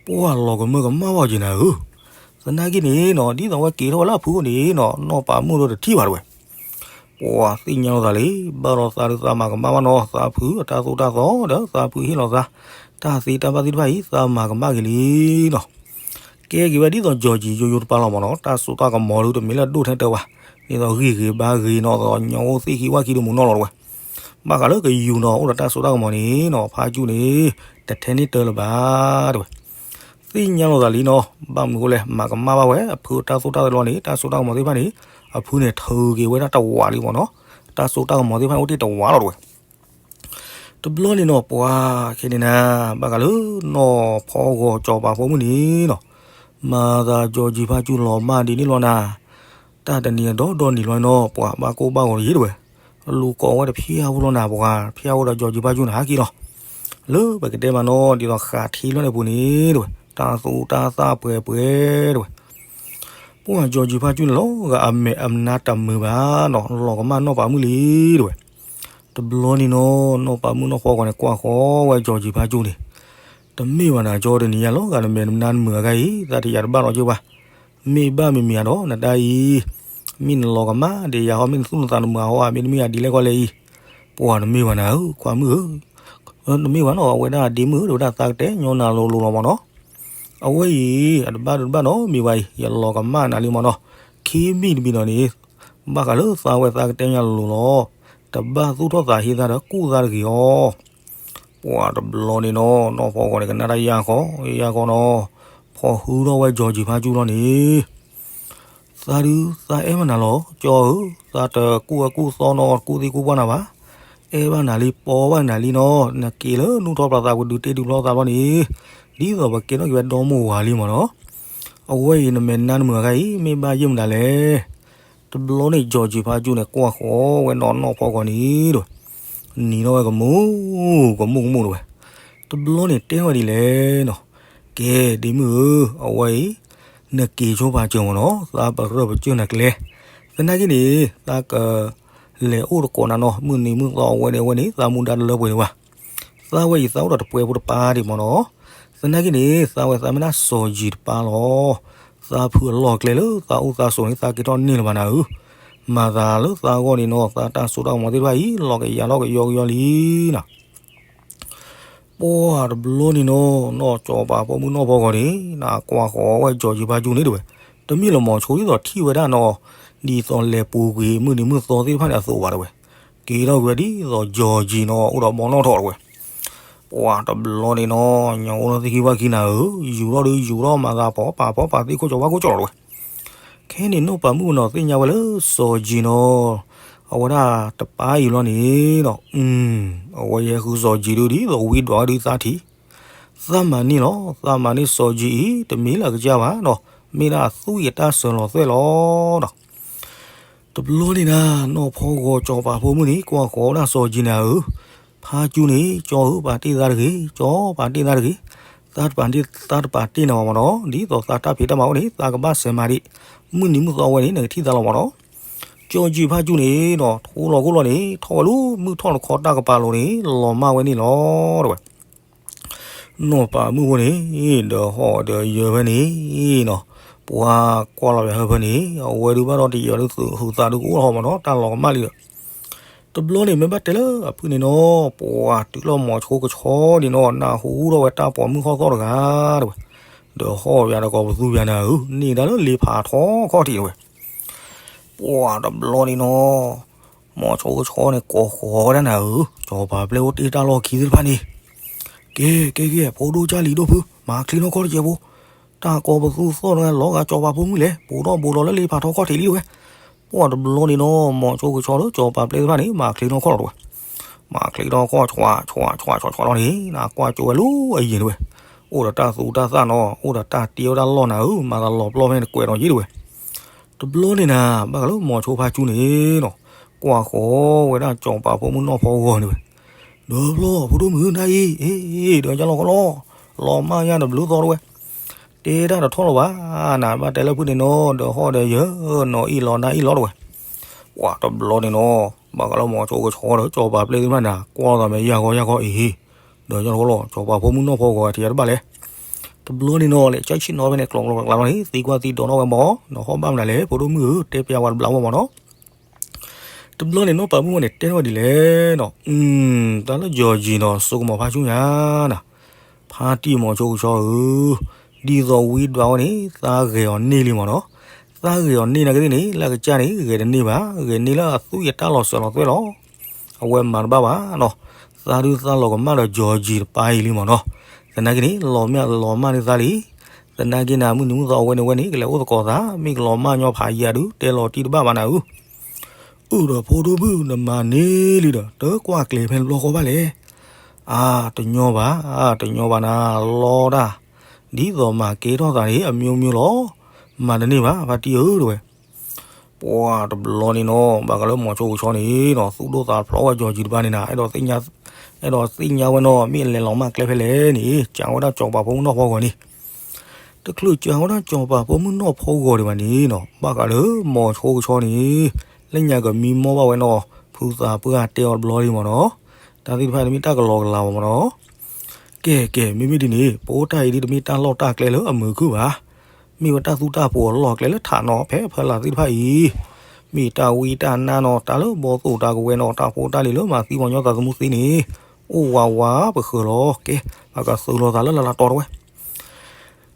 ပှၤလီၤကမၢကမၣ်ဘၣ်က့ၤနၤဧၢ. သနာ်က့န့ၣ်နီၤ ဒ်သိးဝဲက့ၤထီၣ်ဝဲလၢအဖုအိၣ်န့ၣ်နီၤ နီၢ်ပၤမုၣ်ဒီးတထံၣ်ဘၣ်တဲဝဲ. ပှၤသ့ၣ်ညါလိာ်သးလံ ဘၣ်ဒီးသးဒုးသးမၤကမၣ်ဘၣ်နီၤ သးဖုအတၢ်သိၣ်တၢ်သီဒီးသးဖုဟ့ၣ်လီၤသး တၢ်သ့တၢ်ဘၣ်သ့ၣ်တဖၣ်အံၤ သးမၤကမၣ်က့ၤလံနီၤ. ကဲက့ၤဝဲဒ်သိးကၠီၤကၠံၣ်ယိယိတပၤလီၤမ့ၢ်နီၤ တၢ်စိတၢ်ကမီၤဒုး တမ့ၢ်လၢဒိၣ်ထဲတၢ်ဘၣ်, ဒ်သိးဂံၢ်ဂ့ၤဘါဂ့ၤနီၤ သိးညီအိၣ်သ့ၣ်ခံဝၣ်ခံတမူၤနီၤလီၤတဲဝဲ. ဘၣ်ဃးလၢကယူၤနီၤ အိၣ်ဒီးတၢ်စိတၢ်ကမီၤန့ၣ်နီၤ ဖါကၠူန့ၣ် တထဲန့ၢ်တၢလၢၤဘၣ်တဲဝဲ. သ့ၣ်ညါလိာ်သးလံနီၤ ဘၣ်မနုၤဃိလဲၣ် မၤကမၣ်ဘၣ်ဝဲ အဖုတၢ်သိၣ်တၢ်သီလီၤန့ၣ် တၢ်စိတၢ်ကမီၤသ့ၣ်တဖၣ်န့ၣ် အဖုန့ၣ်ထုးက့ၤဝဲဒၣ်တဝးလံမ့ၢ်နီၤ, တၢ်စိတၢ်ကမီၤသ့ၣ်တဖၣ်န့ၣ် အိၣ်တ့ၢ်တဝးလီၤတဲဝဲ. တဘျီန့ၣ်နီၤ ပှၤခဲန့ၣ်နၤ ဘၣ်ဃးလၢနီၢ်ဖီဂီၤစီၤပၤဖိမုၣ်န့ၣ်နီၤ, မၤသးကၠီၤကၠံဖါကၠူလီၤမၢ်ဒ်န့ၣ်လီၤနၤ, တၢ်တနံၤအဒီဒီနံၤလီၤနီၤ ပှၤဘၣ်ကိၢ်ဘၣ်ဂီၤတယံၤတဲဝဲ, လူၤကိးဝဲတဖျၢၣ်ဖိလီၤနၤ ပှၤဖျၢၣ်ဖိဒီးကၠီၤကၠံဖါကၠူန့ၣ်ဟးက့ၤလီၤ, လၢပကတဲမးနီၤ ဒ်သိးဃးထံလီၤန့ၣ်ပူၤန့ၣ်တဲဝဲ, တၢ်သူတၢ်သၣ်ပှဲၤပှဲၤတဲဝဲ ပှၤကၠီၤကၠံဖါကၠူန့ၣ်လီၤဂာ်အမဲာ်အနါတမုာ်ဘၣ်နီၤ လီၤကမၣ်နီၢ်ပၤမုၣ်လံတဲဝဲ. တဘျီန့ၣ်နီၤ နီၢ်ပၤမုၣ်နီၢ်ဖီဂီၤန့ၣ် ကွၢ်ဃီဝဲကၠီၤကၠံၤဖါကၠူန့ၣ်, တမ့ၢ်ဘၣ်နၤကၠီတနံၤညါလီၤဂာ် နမဲာ်နနါနမုာ်အဂၤအံၤ သးတယာ်တဘၣ်လီၤက့ဘၣ်, မ့ၢ်ဘၣ်မံၤမံၤဧါဒီး နတၢ်အံၤ, မ့ၢ်နလီၤကမၣ်ဒံးယၤဟီ မ့ၢ်နသူၣ်နသးနမုာ်အဟီဧါ မ့တမ့ၢ်ယၤဒ်လဲၣ်ဃီလဲၣ်အံၤ, ပှၤတမ့ၢ်ဘၣ်နၤဧၢ ခွါမုၣ်ဧၢ, တမ့ၢ်ဘၣ်နီၤ အဝဲဒၣ်ဒ့မုၣ်ဧၢ ဒီးဝဲဒၣ်သးကတဲညီနၤလိၤလိၤလီၤမၢ်နီၤ အဝဲအံၤ အတဘၣ်ဒုးတဘၣ်နီတမံၤဘၣ်အံၤ ယလီၤကမၣ်နၤလံမၢ်နီၤ, ခံမံၤတမံၤဒီးန့ၣ် ဘၣ်ဃးလၢသးဝဲသးကတဲညါလိၤလိၤလီၤ, တဘၣ်သူၣ်ထီၣ်သးဟ့သးဒီးကူၣ်သးတဂ့ၤအီၤ, ပှၤတဘျီန့ၣ်နီၤ နီၢ်ဖီဂီၤန့ၣ် ကနၣ်တၢ်ယၢ်ဃီ ယၢ်ဃီနီၤ, ဖီၣ်ဟုထီၣ်ဝဲကၠီၤကၠံၤဖါကၠူလီၤန့ၣ် သးဒုးသးအဲၣ်ဘၣ်နၤလီၤ ကၠီဧၢ, သးတကူၣ်ဝဲကူၣ်သီနီၤ ကူၣ်သံကူၣ်ပှၢ်နၤဘၣ်, အဲၣ်ဘၣ်နၤလံ ပီဘၣ်နၤလံနီၤ, နက့ၤလၢနူၢ်ထီၣ်ပျီသး ပဒုးတ့ဒုးဖျီသးဘျီန့ၣ်, ဒ်သိးပကဲထီၣ်က့ၤဝဲဒီမိၢ်ဝၤလံမၢ်နီၤ, အဝဲအံၤနမဲာ်နါနမုာ်အဂၤအံၤ မ့ၢ်ဘၣ်ယဲၢ်မတၤလဲၣ်, တဘျီန့ၣ် ကၠီၤကၠံၤဖါကၠူန့ၣ် ကွၢ်ဃီဝဲနီၢ်နီၢ်ဖီဂီၤန့ၣ်ဒီး, နံၤထီၣ်ဝဲကမူၣ် ကမူၣ်ကမူၣ်တဝဲ, တဘျီန့ၣ်တဲထီၣ်ဝဲဒ်လဲၣ်နီၤ, ကဲဒ့မုၣ်ဧၢ, အဝဲအံၤ နက့ၤဆိပာ်စၢၤမၢ်နီၤ, သးပရၢပစၢၢ်နၤကျဲ, သနာ်က့န့ၣ် သးက လဲၤအိၣ်တကိးနၤနီၤ မုၢ်နံၤမုၢ်သီအဝဲန့ၣ်အဝဲန့ၣ် သးမူဒါတလၢပှဲၤဒံးဘၣ်, သးဝဲအံၤသးအိၣ်ဒီးတပှဲၤဖိတပၢ်ဒံးမၢ်နီၤ, သနာ်က့န့ၣ် သးဝဲသးမ့ၢ်ဒၣ်စီၤယံၤတပၢ်လီၤ, သးဖုအလီၢ်ကျဲလၢသးအိၣ်သးဆိးန့ၣ် သးက့ၤထီၣ်န့ၢ်လၢၤဘၣ်နၤဧၢ, မၤသးလၢသးအဂီၢ်န့ၣ်နီၤ သးတၢ်စိတၢ်ကမီၤသ့ၣ်တဖၣ်အံၤ လီၤကယၤလီၤကယီကယီလံနီၤ ပှၢ်တဘျီန့ၣ်နီၤ နီၢ်စီၤပၤဖိမုၣ်နီၢ်ဖီဂီၤန့ၣ် နကွၢ်ဃီၤဝဲကၠီၤယံၤဖါကၠူန့ၣ်တဝဲ, တမ့ၢ်လၢမီၤဆိဒ်သိးထံၣ်ဝဲဒၣ်နီၤ, ဒ်သိးလဲၤပူၤကွံာ်မုၢ်နံၤမုၢ်သီသ့ၣ်တဖၣ်န့ၣ်အသိးဘၣ်တဝဲ, က့ၤထီၣ်ကွံာ်ဝဲဒ်သိးကၠီၤယံၤနီၤ အိၣ်ဒီးဘီနီၣ်ထီၣ်တဝဲ, ပှၢ်တဘျီန့ၣ်နီၤ ညၣ်အိၣ်လီၤသ့ၣ်ခံဝၣ်ခံနၤဧၢ, ယူၤထီၣ်ဒုးယူၤထီၣ်မၤသးဖီၣ်ပာ်ဖီၣ်ပာ်သ့ၣ်ခိၣ်ကၠီၤဝါခိၣ်ကၠီၤလီၤတဝဲ ခဲန့ၣ်နီၢ်ပၤမုၣ်နီၤသ့ၣ်ညါဝဲလၢစီၤယံၤနီၤ, အဝဲဒၣ်တပၢ်အံၤလီၤန့ၣ်နီၤ, အဝဲယဲဃုစီၤယံၤဒုးဒ်သိးဝံဒွးဒုးသးထံး, သးမၤန့ၢ်လီၤ သးမၤန့ၢ်စီၤယံၤအံၤ တမ့ၢ်လၢအကစၢ်ဘၣ်နီၤ, မ့ၢ်ဒၣ်အသူၣ်အံၤအတၢ်စၢၤလီၤသွဲၣ်လီၤနီၤ တဘျီန့ၣ်နၤ နီၢ်ဖီဂီၤစီၤပၤဖိမုၣ်န့ၣ် ကွၢ်ဃီၤဝဲဒၣ်စီၤယံၤနၤဧၢ, ဖါကၠူန့ၣ် ကၠီဧၢ ပာ်တ့ၢ်သးတဂ့ၤ, ကၠီပာ်တ့ၢ်သးတဂ့ၤ, သးတပာ်တ့ၢ် သးတပာ်တ့ၢ်နၤဘၣ်မၢ်နီၤ, ဒ်သိးသးတၢ်ဖံးတၢ်မၤအိၣ်န့ၣ် သးကဘၣ်စဲးမၤဒံး, မုၢ်နံၤမုၢ်သီဝဲန့ၣ် နကထံၣ်သးလီၤမၢ်နီၤ, ကၠီယံၤဖါကၠူန့ၣ်နီၤ ထိလီၤခိၣ်လီၤန့ၣ် ထီၣ်ဝဲလၢမုၢ်ထီၣ်တခီတၢ်ကပၤလိၤန့ၣ် လီၤမၢ်ဝဲန့ၣ်လီၤတဝဲ နီၢ်ပၤမုၣ်ဖိန့ၣ် ဒီးဟီၣ်ဒီးယၢၤဖဲန့ၣ်နီၤ, ပှၤကွၢ်လီၤဝဲဟၢဖၢန့ၣ် အဝဲဒုးဘၣ်ဒီးတယၢၤဒုးသုးဟုးသးဒုးကအိၣ်ထီၣ်မၢ်နီၤ တၢ်လီၤကမၣ်လံဒီး, တဘျီန့ၣ် မ့ၢ်ဘၣ်တဲလၢအဖုန့ၣ်နီၤ ပှၤတုၤလီၤမီၤဆိကဆီဒံးနီၤ နၢ်ဟူထီၣ်ဝဲတၢ်ပိာ်မုၣ်ဟီၣ်သီၣ်တဂၤတဝဲ, ဒီးဟီၣ်ပၠးဒီးကိးပသူပၠးနၤဧၢ, န့ၢ်ဒၣ်လၢလ့ဖးထီခီၣ်ထံးတဝဲ ပှၤတဘျီန့ၣ်နီၤ, မီၤဆိကဆီန့ၣ် ကိးဃီၤဝဲဒၣ်နၤဧၢ, စီၤပၤပျဲၢ်အိၣ်တ့ၢ်တၢ်လီၢ်ခံသ့ၣ်တဖၣ်န့ၣ်, ကဲ ကဲ ကဲ ဖိဒိၣ်ကၢ်လံၤဒိၣ်ဖု, မၤချ့နီၢ်ခီၣ်တစဲးဖိ, တၢ်ကိးပသူသီၣ်တဂၤလီၤဂာ်စီၤပၤဖိမုၣ်လဲၣ်, ဘူးထီၣ်ဘူးလီၤလၢလ့ဖးထီခီၣ်ထံးလံတဝဲ, ပှၤတဘျီန့ၣ်နီၤ, မီၤဆိကဆီလၢစီၤပၤပျဲၢ်သ့ၣ်တဖၣ်န့ၣ် မၤချ့နီၢ်ခီၣ်လီၤတဝဲ, မၤချ့နီၢ်ခီၣ် ဆွး ဆွး ဆွး ဆွးလီၤန့ၣ် နကွၢ်ကၠိဝဲလၢအယံၤတဝဲ, အိၣ်ဒီးတၢ်သူတၢ်သၣ်နီၤ, အိၣ်ဒီးတၢ်တ့ဝဲဒၣ်လီၢ်နၤဧၢ, မၤသးလီၤပျီၢ်ဖဲန့ၣ်တကွဲးနီၤယံၤတဝဲ တဘျီန့ၣ်နၤ, ဘၣ်ဃးလၢမီၤဆိဖါကၠူန့ၣ်နီၤ, ကွၢ်ဃီၤဝဲဒၣ်စီၤပၤဖိမုၣ်နီၢ်ဖီဂီၤန့ၣ်ဝဲ, ဒီးဖျီၣ်ဖိဒိၣ်မုၣ်နၤအံၤ, အ့ ဒီးယလီၤကလီ, လီၤမၢ်ယါတဘျုးသီတဝဲ, တဲတၢ်တထီၣ်လၢၤဘၣ်, နဘၣ်တဲလၢဖုန့ၣ်နီၤ, ဒီးဟီၣ်ဒီးယၢၤ, နီၤအံၣ်လီၤနၤအံၣ်လီၤတဝဲ, ပှၤတဘျီန့ၣ်နီၤ, ဘၣ်ဃးလၢမီၤဆိကဆီဒီးစီၤပၤပျဲၢ်သ့ၣ်တဖၣ်န့ၣ် ကွၢ်သးမဲာ်ယၢ်ဂီၢ်ယၢ်ဂီၢ်အံၤ, ဒီးယလီၤကလီ, စီၤပၤဖိမုၣ်နီၢ်ဖီဂီၤအထံးတဘၣ်လဲၣ် တဘျီန့ၣ်နီၤ, လဲၤကၠီဆံၣ်နီၤဖဲန့ၣ် ကျီကျီကျီကျီန့ၣ် သံကွၢ်သံဒိးနီၣ်ဝဲမၢ်, နဟီၣ်ဘၣ်မနုၤလဲၣ် ဖိဒိၣ်မုၣ်ဧၢ, တဲပျးဝဲတဘျီမၢ်မၢ်နီၤ, တဘျီန့ၣ်နီၢ်ပၤမုၣ်ဝဲန့ၣ် တဲထီၣ်ဝဲဒ်လဲၣ်နီၤ, တၢ်လၢယီၤယံၤနီၤ စိကမီၤဖါဆူညါနၤ, ဖါတံၢ်မီၤဆိကဆီဧၢ, ဒ်သိးဝံဒွးဝဲန့ၣ် သးဂဲၤအီၤန့ၢ်လံမၢ်နီၤ, သးဂဲၤအီၤန့ၢ်နာ်က့သ့ၣ်န့ၣ် လၢအကစၢ်န့ၣ် ဂဲၤတန့ၢ်ဘၣ်, ဂဲၤန့ၢ်လၢအသွံၣ်အတၢ်လီၤစၢၤလီၤသွဲၣ်လီၤ အဝဲမၤတဘၣ်ဘၣ်နီၤ, သးဒုးသးလီၤကမၣ်ဒီးယီၤယံၤတပၤအံၤလံမၢ်နီၤ, သနာ်က့န့ၣ် လီၤမၢ်လီၤမၢ်န့ၢ်သးလံ, သနာ်က့နၤ မုၢ်နံၤမုၢ်သီအဝဲန့ၣ်ဝဲန့ၣ် ကလဲၤအိၣ်သကိးသး မ့ၢ်ကလီၤမၢ်ညီဖးယံၤဒုး တဲလီၤတံၢ်တဘၣ်ဘၣ်နၤဧၢ, အိၣ်ဒီးဖိဒိၣ်မုၣ် နမၤန့ၢ်လံဒီး တကွၢ်ကျဲၤဖဲတဘျီဃီဘၣ်လဲၣ်, အါ တညီဘၣ်, တညီဘၣ်နၤ လီတၢ်, ဒ်သိးမၤကဲထီၣ်သးန့ၣ် အမျိုးမျိုးလီၤ, မၤတန့ၢ်ဘၣ် ဖါတံၢ်ဧၢတဝဲ ပှၤတဘျီန့ၣ်နီၤ ဘၣ်ဃးလၢမီၤဆိကဆီန့ၣ်နီၤ သူၣ်ဒိၣ်သးဖျိးဝဲ ကၠီၤကၠံတပၤန့ၣ်နၤ အဲၣ်ဒိးသ့ၣ်ညါဝဲနီၤ မ့ၢ်အလဲၤလီၤမၢ်ကျဲဖဲလဲၣ်န့ၣ် ကးဝဲဒၣ်စီၤပၤဖိမုၣ်နီၢ်ဖီဂီၤန့ၣ် တချုးကးဝဲဒၣ်စီၤပၤဖိမုၣ်နီၢ်ဖီဂီၤဒံးဘၣ်န့ၣ်နီၤ ဘၣ်ဃးလၢမီၤဆိကဆီန့ၣ် လၢညါကမံမီၢ်ဘၣ်ဝဲနီၤ ဖုသးပှၢ်တဲအီၤတဘျီဒံးမ့ၢ်နီၤ, တၢ်သ့ၣ်တဖၣ်န့ၣ်မ့ၢ်တၢ်ကလီကလီမ့ၢ်နီၤ. ကဲ ကဲ မ့မ့ၢ်ဒ်န့ၣ် ပအိၣ်တၢ်အံၤဒ်တမ့ၢ်တၢ်လီၢ်တၢ်ကျဲလၢအမုာ်ခုၣ်ဘၣ်. မ့ၢ်ဝဲတၢ်သူတၢ်ပှီၤအလီၢ်ကျဲလၢထးနီၤ ဖဲဖၢလၢ်သ့ၣ်တဖၣ်အံၤ, မ့ၢ်တၢ်ဝံတၢ်နါနီၤ တၢ်လၢဘီသိၣ်တၢ်ကဝဲၤနီၤ တၢ်ဖိတၢ်လံၤလၢမၤသံပှၤညီသးသမူသ့န့ၣ်, အိၣ်ဝးဝးပဃၢၤလီၤ. ကဲ အကသုးလိာ်သးလၢလၢ်လၢ်တီၤတဝဲ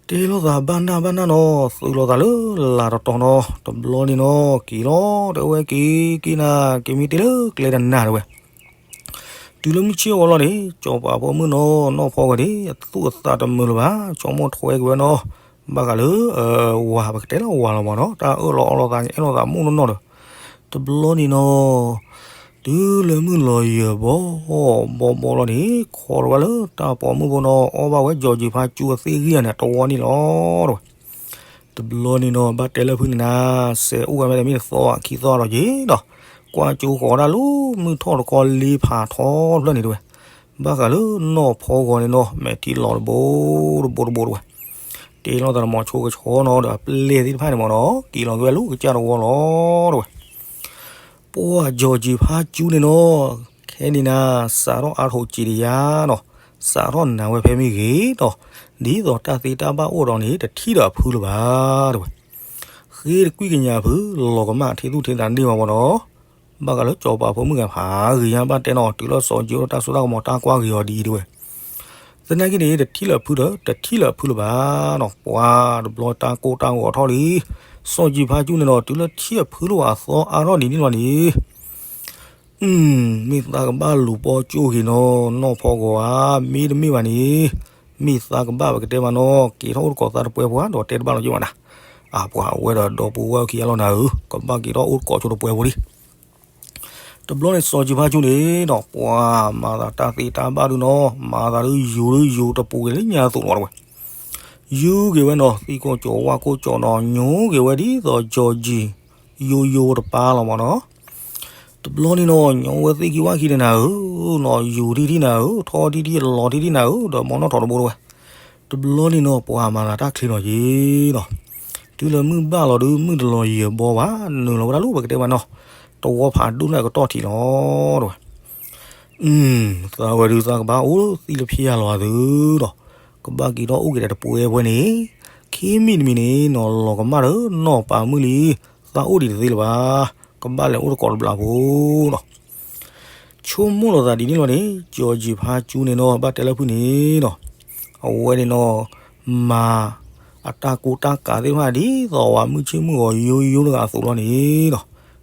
တဲလိာ်သးဘၣ်နၢ်ဘၣ်နၢ်နီၤ သုးလိာ်သးလၢလၢ်တတီၤနီၤ တဘျီန့ၣ်နီၤ က့ၤလီၤ တဲဝဲက့ၤ က့ၤနၤ က့ၤမ့ၢ်တ့ၢ်လၢကျဲတနၤတဲဝဲ. တုၤလၢမုၢ်ဆ့ၣ်ဝီလီၤန့ၣ် ကၠီၤပၤဖိမုၣ်နီၤ နီၢ်ဖီဂီၤန့ၣ် အသူၣ်အသးတမုာ်လၢၤဘၣ် ကၠီမိၣ်ထွဲက့ၤဝဲနီၤ ဘၣ်ဃးလၢ ဝၤ ပကတဲလၢဝၤလီၤမ့ၢ်နီၤ တၢ်အၢၣ်လီၤအီလီၤသး အဲၣ်လီၤသးမိၣ်နီၢ်နီၢ်ဒီး တဘျီန့ၣ်နီၤ တုၤလၢမုၢ်လီၤယၢၤဘီ ဘီဘီလီၤန့ၣ် ခီတဝဲလၢတၢ်ပိာ်မုၣ်ဖိနီၤ အီၣ်ဘၣ်ဝဲကၠီၤကၠံၤဖါကၠူအသ့ၣ်ဂံၢ်ဧါန့ၣ် တဝီန့ၣ်လီၤတဲဝဲ. တဘျီန့ၣ်နီၤ ဘၣ်တဲလၢဖုန့ၣ်နၤ စဲးအိၣ်ဂၤမ့ၢ်တမ့ၢ်တသီခံသီဒီးက့ၤဒီး ကွၢ်ကၠိဃီၤဒၣ်လၢမုၢ်ထီၣ်တကီလ့ဖးထီတဖျၢၣ်န့ၣ်တဲဝဲ. ဘၣ်ဃးလၢနီၢ်ဖီဂီၤန့ၣ်နီၤ မဲာ်ထံလီၤတဘိတဘိတဘိတဲဝဲ. တ့လီၤသးတမီၤဆိကဆီနီၤဒီးအပျဲၢ်သ့ၣ်တဖၣ်န့ၣ်မ့ၢ်နီၤ က့ၤလီၤက့ၤဝဲလၢကစၢ်တဝီလီၤတဲဝဲ. ပှၤကၠီၤကၠံၤဖါကၠူန့ၣ်နီၤ ခဲန့ၣ်နၤ စးထီၣ်အါထိးစံးတယါနီၤ စးထီၣ်နာ်ဝဲဖဲမ့ၢ်ဂ့ၤဒီး ဒ်သိးတၢ်သ့တၢ်ဘၣ်အိၣ်ဒီးန့ၣ် တထံၣ်ဒီးအဖုလၢၤဘၣ်တဲဝဲ. ဃ့တကွံၢ်ကညးဖု လီၤကမၣ်ထံသူၣ်ထံသးန့ၢ်ဘၣ်မ့ၢ်နီၤ. ဘၣ်ဃးလၢကၠီၤပၤဖိမုၣ်ဂၤဖးဂ့ၤညါဘၣ်တဲနီၤ တုၤလၢစီၤကၠံၤအိၣ်ဒီးတၢ်စိတၢ်ကမီၤတၢ်ကွၢ်ဂ့ၤအီၤဒ်အံၤတဲဝဲ. သနာ်က့န့ၣ် တထံၣ်လၢၤဖုဒီး တထံၣ်လၢၤဖုလၢၤဘၣ်နီၤ ပှၤတဘျီတၢ်ကိၢ်တၢ်ဂီၤထီၣ်လံ. စီၤကၠံၤဖါကၠူန့ၣ်နီၤ တုၤလၢထံၣ်အဖုလၢၤအသီအါထီၣ်ဒ်န့ၣ်လီၤန့ၣ် မ့ၢ်သးကဘၣ်လူၤပိာ်ကၠိဂ့ၤနီၤ နီၢ်ဖီဂီၤဧါ မ့တမ့ၢ်ဘၣ်န့ၣ် မ့ၢ်သးကဘၣ်ပကတဲမ့ၢ်နီၤ က့ၤထီၣ်အိၣ်တကိးသးတပှဲဖိဧါ ဒီးတဲတဘၣ်လီၤက့ၤဘၣ်နၤ. အပှၤအဝဲဒီးဒီပုၢ်ဝဲၢ်ခံဂၤလီၤနၤဧၢ ကဘၣ်က့ၤထီၣ်အိၣ်တကိးဆိတပှဲဖိလံ. တဘျီန့ၣ်စီၤကၠံၤဖါကၠူန့ၣ်နီၤ ပှၤမၤသးတၢ်သ့တၢ်ဘၣ်ဒုနီၤ မၤသးဒုယိၤဒုယိၤတပူၤက့ၤလၢညါအသိးလီၤတဲဝဲ. ယူၤက့ၤဝဲနီၤ သံၣ်ကိၢ်ကၠီၤဝၣ်ကိၢ်ကၠီၤနီၤ ညိကွံာ်ဝဲဒ်သိးကၠီၤကၠံၤ ယိယိတပၤလီၤမ့ၢ်နီၤ. တဘျီန့ၣ်နီၤ ညိဝဲသ့ၣ်ခံဝၣ်ခံန့ၣ်နၤဧၢ, နီၤ ယူၤထံၣ်ထံၣ်နၤဧၢ, ထီၣ်ထံၣ်ထံၣ်လီၤထံၣ်ထံၣ်နၤဧၢ, ဒီးမီၢ်နီၢ်ထီၣ်တဘိတဲဝဲ. တဘျီန့ၣ်နီၤ ပှၤမၤသးတၢ်ချ့နီၤက့ၤနီၤ, တုၤလၢမုၢ်ဘၣ်လီၤဒုး မုၢ်တလီၤယံၤအဘီဘၣ်, နုာ်လီၤဝဲဒၣ်လၢပကတဲမးနီၤ, တဝီဖးဒိၣ်လၢအကတီၢ်ထံးလီၤတဲဝဲ. သးဝဲဒုးသးကဘၣ်အိၣ်သံလၢဖံယါလီၤအသုဒီး ကဘၣ်က့ၤထီၣ်အိၣ်က့ၤဒီးတပှဲၤပှဲၤန့ၣ်, ခံမံၤတမံၤန့ၣ်နီၤ လီၤကမၣ်ဒီးနီၢ်ပၤမုၣ်လံ, သးအိၣ်ဒံးတသ့လၢၤဘၣ်, ကဘၣ်လဲၤအိၣ်တကိးတဘျီဖိနီၤ. ဆိကမိၣ်လိာ်သးဒ်န့ၣ်လီၤန့ၣ် ကၠီၤကၠံဖါကၠူန့ၣ်နီၤ ဘၣ်တဲလၢဖုန့ၣ်နီၤ, အဝဲန့ၣ်နီၤ မၤအတၢ်ကူတၢ်ကၤသ့ၣ်တဖၣ်ဒ်သိးဝဲမုၢ်ဆ့ၣ်မုၢ်ဂီၤယိယိတဂၤအသိးလီၤန့ၣ်နီၤ,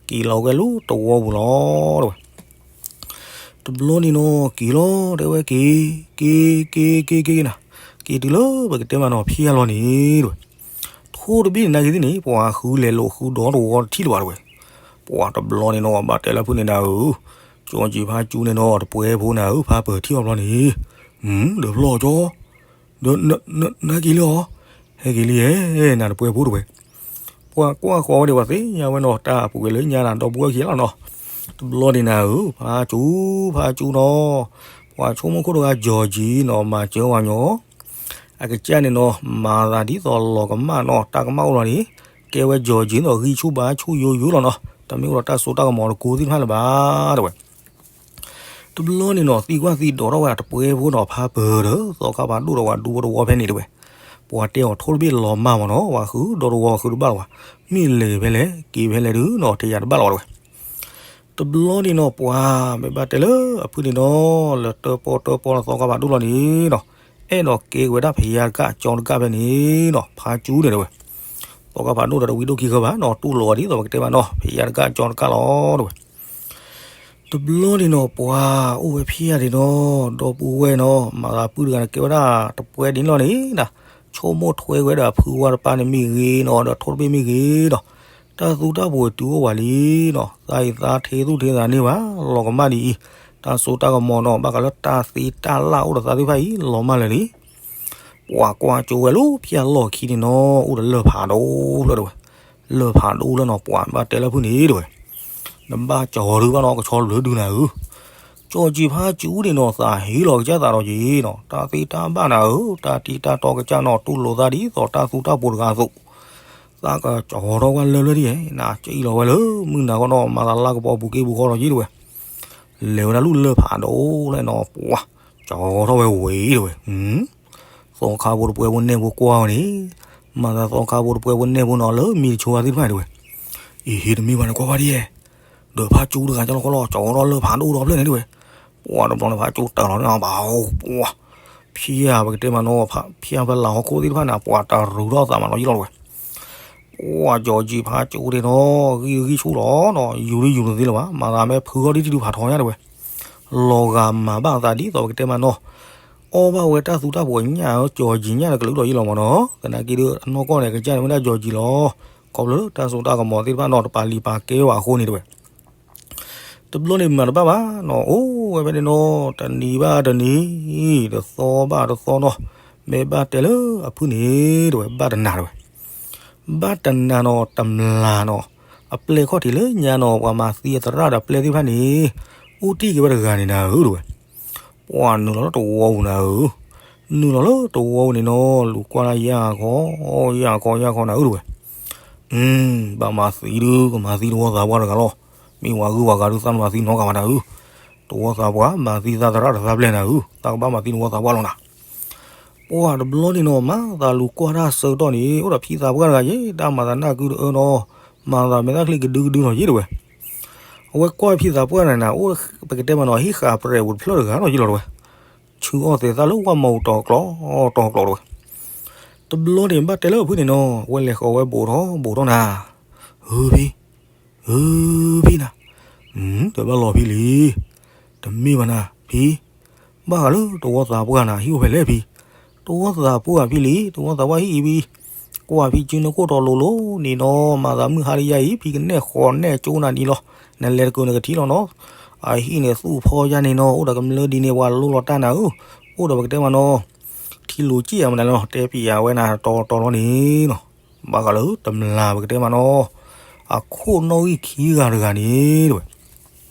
က့ၤလီၤဝဲလၢတဝီပူၤလီၤတဲဝဲ. တဘျီန့ၣ်နီၤ က့ၤလီၤတဲဝဲက့ၤ, က့ၤ က့ၤ က့ၤ က့ၤ က့ၤနၤ, က့ၤတုၤလၢပကတဲမးနီၤ ဖံယါလီၤန့ၣ်တဲဝဲ. ထိၣ်တဘ့ၣ်န့ၣ်နာ်က့ၤသ့ၣ်န့ၣ် ပှၤဃုလဲၤလိာ်ဃုဒီးတဝီတထံၣ်လၢၤဘၣ်တဲဝဲ. ပှၤတဘျီန့ၣ်နီၤ ဘၣ်တဲလၢဖုန့ၣ်နၤဧၢ, ကၠီၤကၠံဖါကၠူန့ၣ်နီၤ တပှဲၤဖိနၤဧၢ, ဖါပၢၤထံၣ်အီၤဘျီန့ၣ်, ဒီးဖျီၣ်ကၠီ ဒီး နက့ၤလံအီၤ, ဟဲက့ၤလံဧဲ, နတပှဲၤဖိတဲဝဲ. ပှၤကွၢ်ဃီၤဝဲဒၣ်ပှၤသ့ၣ်ညါဝဲနီၤ တၢ်အပူၤကွံာ်လၢညါနၤဒီပုၢ်ဝဲၢ်ခံလီၤနီၤ. တဘျီန့ၣ်နၤဧၢ, ဖါကၠူ ဖါကၠူနီၤ, ပှၤဆိကမိၣ်ခိၣ်တဂၤကၠီၤကၠံနီၤ မၤစၢၤဝဲညီ, အကစၢ်န့ၣ်နီၤ မၤသးဒ်သိးလီၤကမၣ်နီၤ တၢ်ကမၣ်အိၣ်လီၤန့ၣ်, ကဲဝဲကၠီၤကၠံဒီးဂံၢ်ဆူၣ်ဘါဆူၣ်ယိယိလီၤနီၤ, တမ့ၢ်အိၣ်ဒီးတၢ်စိတၢ်ကမီၤတကိးသ့ၣ်တဖၣ်လၢၤဘၣ်တဲဝဲ. တဘျီန့ၣ်နီၤ သံကွၢ်သံဒိးထီၣ်ဝဲဒၣ်တပှဲၤဖိနီၤ ဖါပၢၤဒီး သီခါဖးဒိၣ်ဒီးဝဲဒူဖိတဝီဖဲန့ၣ်တဲဝဲ. ပှၤတဲအီၤထိၣ်တဘ့ၣ်လီၤမၢ်မးနီၤ ပှၤဃုဒီးတဝီဃုတဘၣ်လီၤဘၣ်, မ့ၢ်လဲၤဖဲလဲၣ် က့ၤဖဲလဲၣ်ဒုးနီၤ တယၤတဘၣ်လီၤဘၣ်တဲဝဲ. တဘျီန့ၣ်နီၤ ပှၤမ့ၢ်ဘၣ်တဲလၢအဖုန့ၣ်နီၤ လၢတၢၣ်ပီၣ်တၢၣ်ပီၣ်လၢသီခါဖးဒိၣ်လီၤန့ၣ်နီၤ, အဲၣ်ဒိးကဲဝဲဒၣ်ဖယါတကၣ်ကၠီတကၣ်ဖဲန့ၣ်နီၤ ဖါကၠူန့ၣ်တဲဝဲ. သီခါဖးဒိၣ်ဒီးတဝံဒိၣ်ခံဃၢဘၣ်နီၤ တူၢ်လိာ်အီၤဒ်သိးပကတဲမးနီၤ ဖယါတကၣ်ကၠီတကၣ်လီၤတဲဝဲ. တဘျီန့ၣ်နီၤ ပှၤအိၣ်ဝဲဖံယါန့ၣ်နီၤ ဒီပုၢ်ဝဲၢ်နီၤ မၤသးပုၢ်တဂၤန့ၣ် ကဲဝဲဒၣ်တပှဲၤဒ်န့ၣ်လီၤန့ၣ်နီၤ, ဆိကမိၣ်ထွဲဝဲဒီးအဖုဝါတပၤန့ၣ်မ့ၢ်ဂ့ၤနီၤ ဒီးထိၣ်တဘ့ၣ်မ့ၢ်ဂ့ၤနီၤ, တၢ်သူတၢ်ပှဲၤတုၤအိၣ်ဝဲလံနီၤ, သးအံၤသးထ့သူၣ်ထ့သးန့ၢ်ဘၣ် လီၤကမၣ်ဒ်အံၤ, တၢ်စိတၢ်ကမီၤနီၤ ဘၣ်ဃးလၢတၢ်သ့တၢ်လၢ်အိၣ်ဒီးသးသ့ၣ်တဖၣ်အံၤ လီၤမၢ်လၢာ်လံ. ပှၤကွၢ်ကၠိဝဲလၢဖံယါလီၢ်ခံန့ၣ်နီၤ အိၣ်ဒီးလၢၢ်ဖးဒိၣ်လၢတဲဝဲ, လၢၢ်ဖးဒိၣ်လၢနီၤ ပှၤဘၣ်တဲလၢဖုန့ၣ်တဲဝဲ. နဘၣ်ကၠီၤဒုးဘၣ်နီၤ ကဆီတဘျုးဒုးနၤဧၢ, ကၠီၤကၠံဖါကၠူန့ၣ်နီၤ သးဟ့လီၤကစၢ်သးဒီးက့ၤနီၤ တၢ်သ့တၢ်ဘၣ်နၤဧၢ, တၢ်တံၢ်တၢ်တီကစၢ်နီၤ တူၢ်လိာ်သးဒ်သိးတၢ်သူတၢ်ပှဲၤတဂၤအသိး, သးကကၠီၤထီၣ်ကွၢ်လၢလၢဒ်ယဲ, နကံၣ်လီၤဝဲလၢမုၢ်နၤဂီၢ်နီၤ မၤသးလၢကပီၤပူၤက့ပူၤဃီလီၤက့တဲဝဲ. လဲၤဝဲဒၣ်လူၢ်လၢၢ်ဖးဒိၣ်လၢနီၤ ပှၤ ကၠီထီၣ်ဝဲဝံၤတဝဲ သီခါဖိတပှဲၤဖိနဲၣ်ဖိကွၢ်ဝဲန့ၣ်, မၤသးသီခါဖိတပှဲၤဖိနဲၣ်ဖိနီၤ လၢမံၤတဆိသ့ၣ်တဖၣ်တဝဲ, အံၤ ဟ့ၣ်တမ့ၢ်ဘၣ်န့ၣ် ကွၢ်ကွၢ်ဒ်ယဲၢ်, ဒီးဖးကၠူတဂၤကၠီလီၤခီလီၤ ကၠီထီၣ်လၢၢ်ဖးဒိၣ်ဒီဖျၢၣ်န့ၣ်တဝဲ, ပှၤတဘျီန့ၣ် ဖးကၠူတၢ်လီၤန့ၣ် ဘၣ်အိၣ်ပှၤ ဖံယၤပကတဲမးနီၤ ဖံယၤဖဲလၢဟီၣ်ခိၣ်သ့ၣ်တဖၣ်န့ၣ် ပှၤတရူးထီၣ်သးမးနီၤယလီၤတဝဲ ပှၤကၠီကၠံၤဖးကၠိဒ့ၣ်နီၤ ဂံၢ်ဂံၢ်ဆူၣ်လီၤနီၤ ယူၤဒုယူၤတသ့လၢၤဘၣ် မၤသးမ့ၢ်ဖုဂီၢ်ဒံးတဒုဖးထီညါတဝဲ, လီၤဂာ်မၤဘၣ်အသးဒ်သိးပကတဲမးနီၤ, အီၣ်ဘၣ်ဝဲတၢ်သူတၢ်ပှီၤညၣ်ဧၢ ကၠီကၠံၤညၣ်ဒီးကလုာ်ဒီးယလီၤမးနီၤ သနာ်က့ဒီးအနီၢ်ကီၢ်န့ၣ် ကစၢ်န့ၣ်မ့ၢ်ဒၣ်ကၠီကၠံၤလီၤ, ခီဖျိလၢတၢ်စိတၢ်ကမီၤသ့ၣ်တဖၣ်နီၤ တပာ်လံၤပာ်ကဲဘၣ်အဃိန့ၣ်တဝဲ တဘျီန့ၣ်မၤတဘၣ်ဘၣ်နီၤ အိၣ်ဝဲဖဲန့ၣ်နီၤ တနံၤဘၣ်တနံၤ, တသီဘၣ်တသီနီၤ, မ့ၢ်ဘၣ်တဲလၢအဖုၣ်န့ၣ်တဝဲ ဘၣ်တနၤတဝဲ, ဘၣ်တနၤနီၤ တမျၢ်နီၤ, အပျဲၢ်ခီၣ်ထံးလၢညါနီၤ ပှၤမၤသံအသရၣ်ဒီးပျဲၢ်သ့ၣ်တဖၣ်န့ၣ် အိၣ်တ့ၢ်က့ၤဝဲတဂၤန့ၣ်နၤဧၢတဝဲ ပှၤနုာ်လီၤလၢတဝီပူၤနၤဧၢ, နုာ်လီၤလၢတဝီပူၤန့ၣ်နီၤ လူၤကွၢ်လၢယၢ်ခီ, ယၢ်ခီ ယၢ်ခီနၤဧၢတဝဲ, ဘၣ်မၤသံဒုး ကမၤသံတဝီသးပှၢ်တဂၤလီၤ, မ့ၢ်ဝဲဂုၢ်ဝဲဂၤဒုး သးမၤသံနီတဂၤဘၣ်နၤဧၢ, တဝီသးပှၢ် မၤသံသးသရၣ်ဒီးသးပျဲၢ်နၤဧၢ, သးကဘၣ်မၤသံတဝီသးပှၢ်လီၤနၤ ပှၤတဘျီန့ၣ်နီၤ မၤသးလူၤကွၢ်တၢ်ဆၢကတီၢ်န့ၣ် အိၣ်ဒီးဖံသးပှၢ်တဂၤယဲ တၢ်မၤသးနၢ်ကုတအၢနီၤ, မၤသးမဲာ်သၣ်ချံကဒုကဒုနီၤယဲတဝဲ, အဝဲကွၢ်ဖံသးပှၢ်န့ၣ်နၤ အိၣ်ပကတဲမးနီၤ ဟံၣ်ဃာ်ပြဲၤပူၤတဖျၢၣ်တဂၤနီၤယလီၤတဝဲ, ဆူအီၣ်သဲးသၣ်လၢဝၣ်မီၤတီၤကျီတီၤကျီတဝဲ, တဘျီန့ၣ် ဘၣ်တဲလၢအဖုၣ်န့ၣ်နီၤ ဝဲလဲၤဃီၤဝဲဘိးထီၣ်ဘိးထီၣ်နၤ, ဧၢဖံ, ဧၢဖံနၤ, တဘၣ်လီၤဖံလံ, တမ့ၢ်ဘၣ်နၤဖံ, ဘၣ်ဃးလၢတဝီသးပှၢ်နၤ ဟံၣ်အိၣ်ဖဲလဲၣ်ဖံ, တဝီသးပှၢ်ဖံလံ, တဝီသးပှၢ်ဟံၣ်အံၤဖံ, ကွၢ်ဖံစုနကိၣ်တီၤလိၤလိၤန့ၣ်နီၤ မၤသးမုၢ်ဟါတယါအံၤ ဖံကနဲၣ်ဃီၤနဲၣ်ကၠိနၤဒ်လီၤ, နလဲၤတကၢၢ်နကထံၣ်လီၤနီၤ, အဟံၣ်န့ၣ်သူၣ်ဖီယါန့ၣ်နီၤ အိၣ်ဒီးကမျၢၢ်ဒ်န့ၣ် ပှၤလိလီၤတၢ်နၤဧၢ, အိၣ်ဒီးပကတဲမးနီၤ ထံလူၤကံၣ်အမနုၤလဲၣ်နီၤ တဲပံယၤဝဲနၤတီတီလီၤန့ၣ်နီၤ, ဘၣ်ဃးလၢတမျၢ်ပကတဲမးနီၤ, အခိၣ်နီၣ်ဂံၢ်ခံဂၤတဂၤန့ၣ်တဝဲ,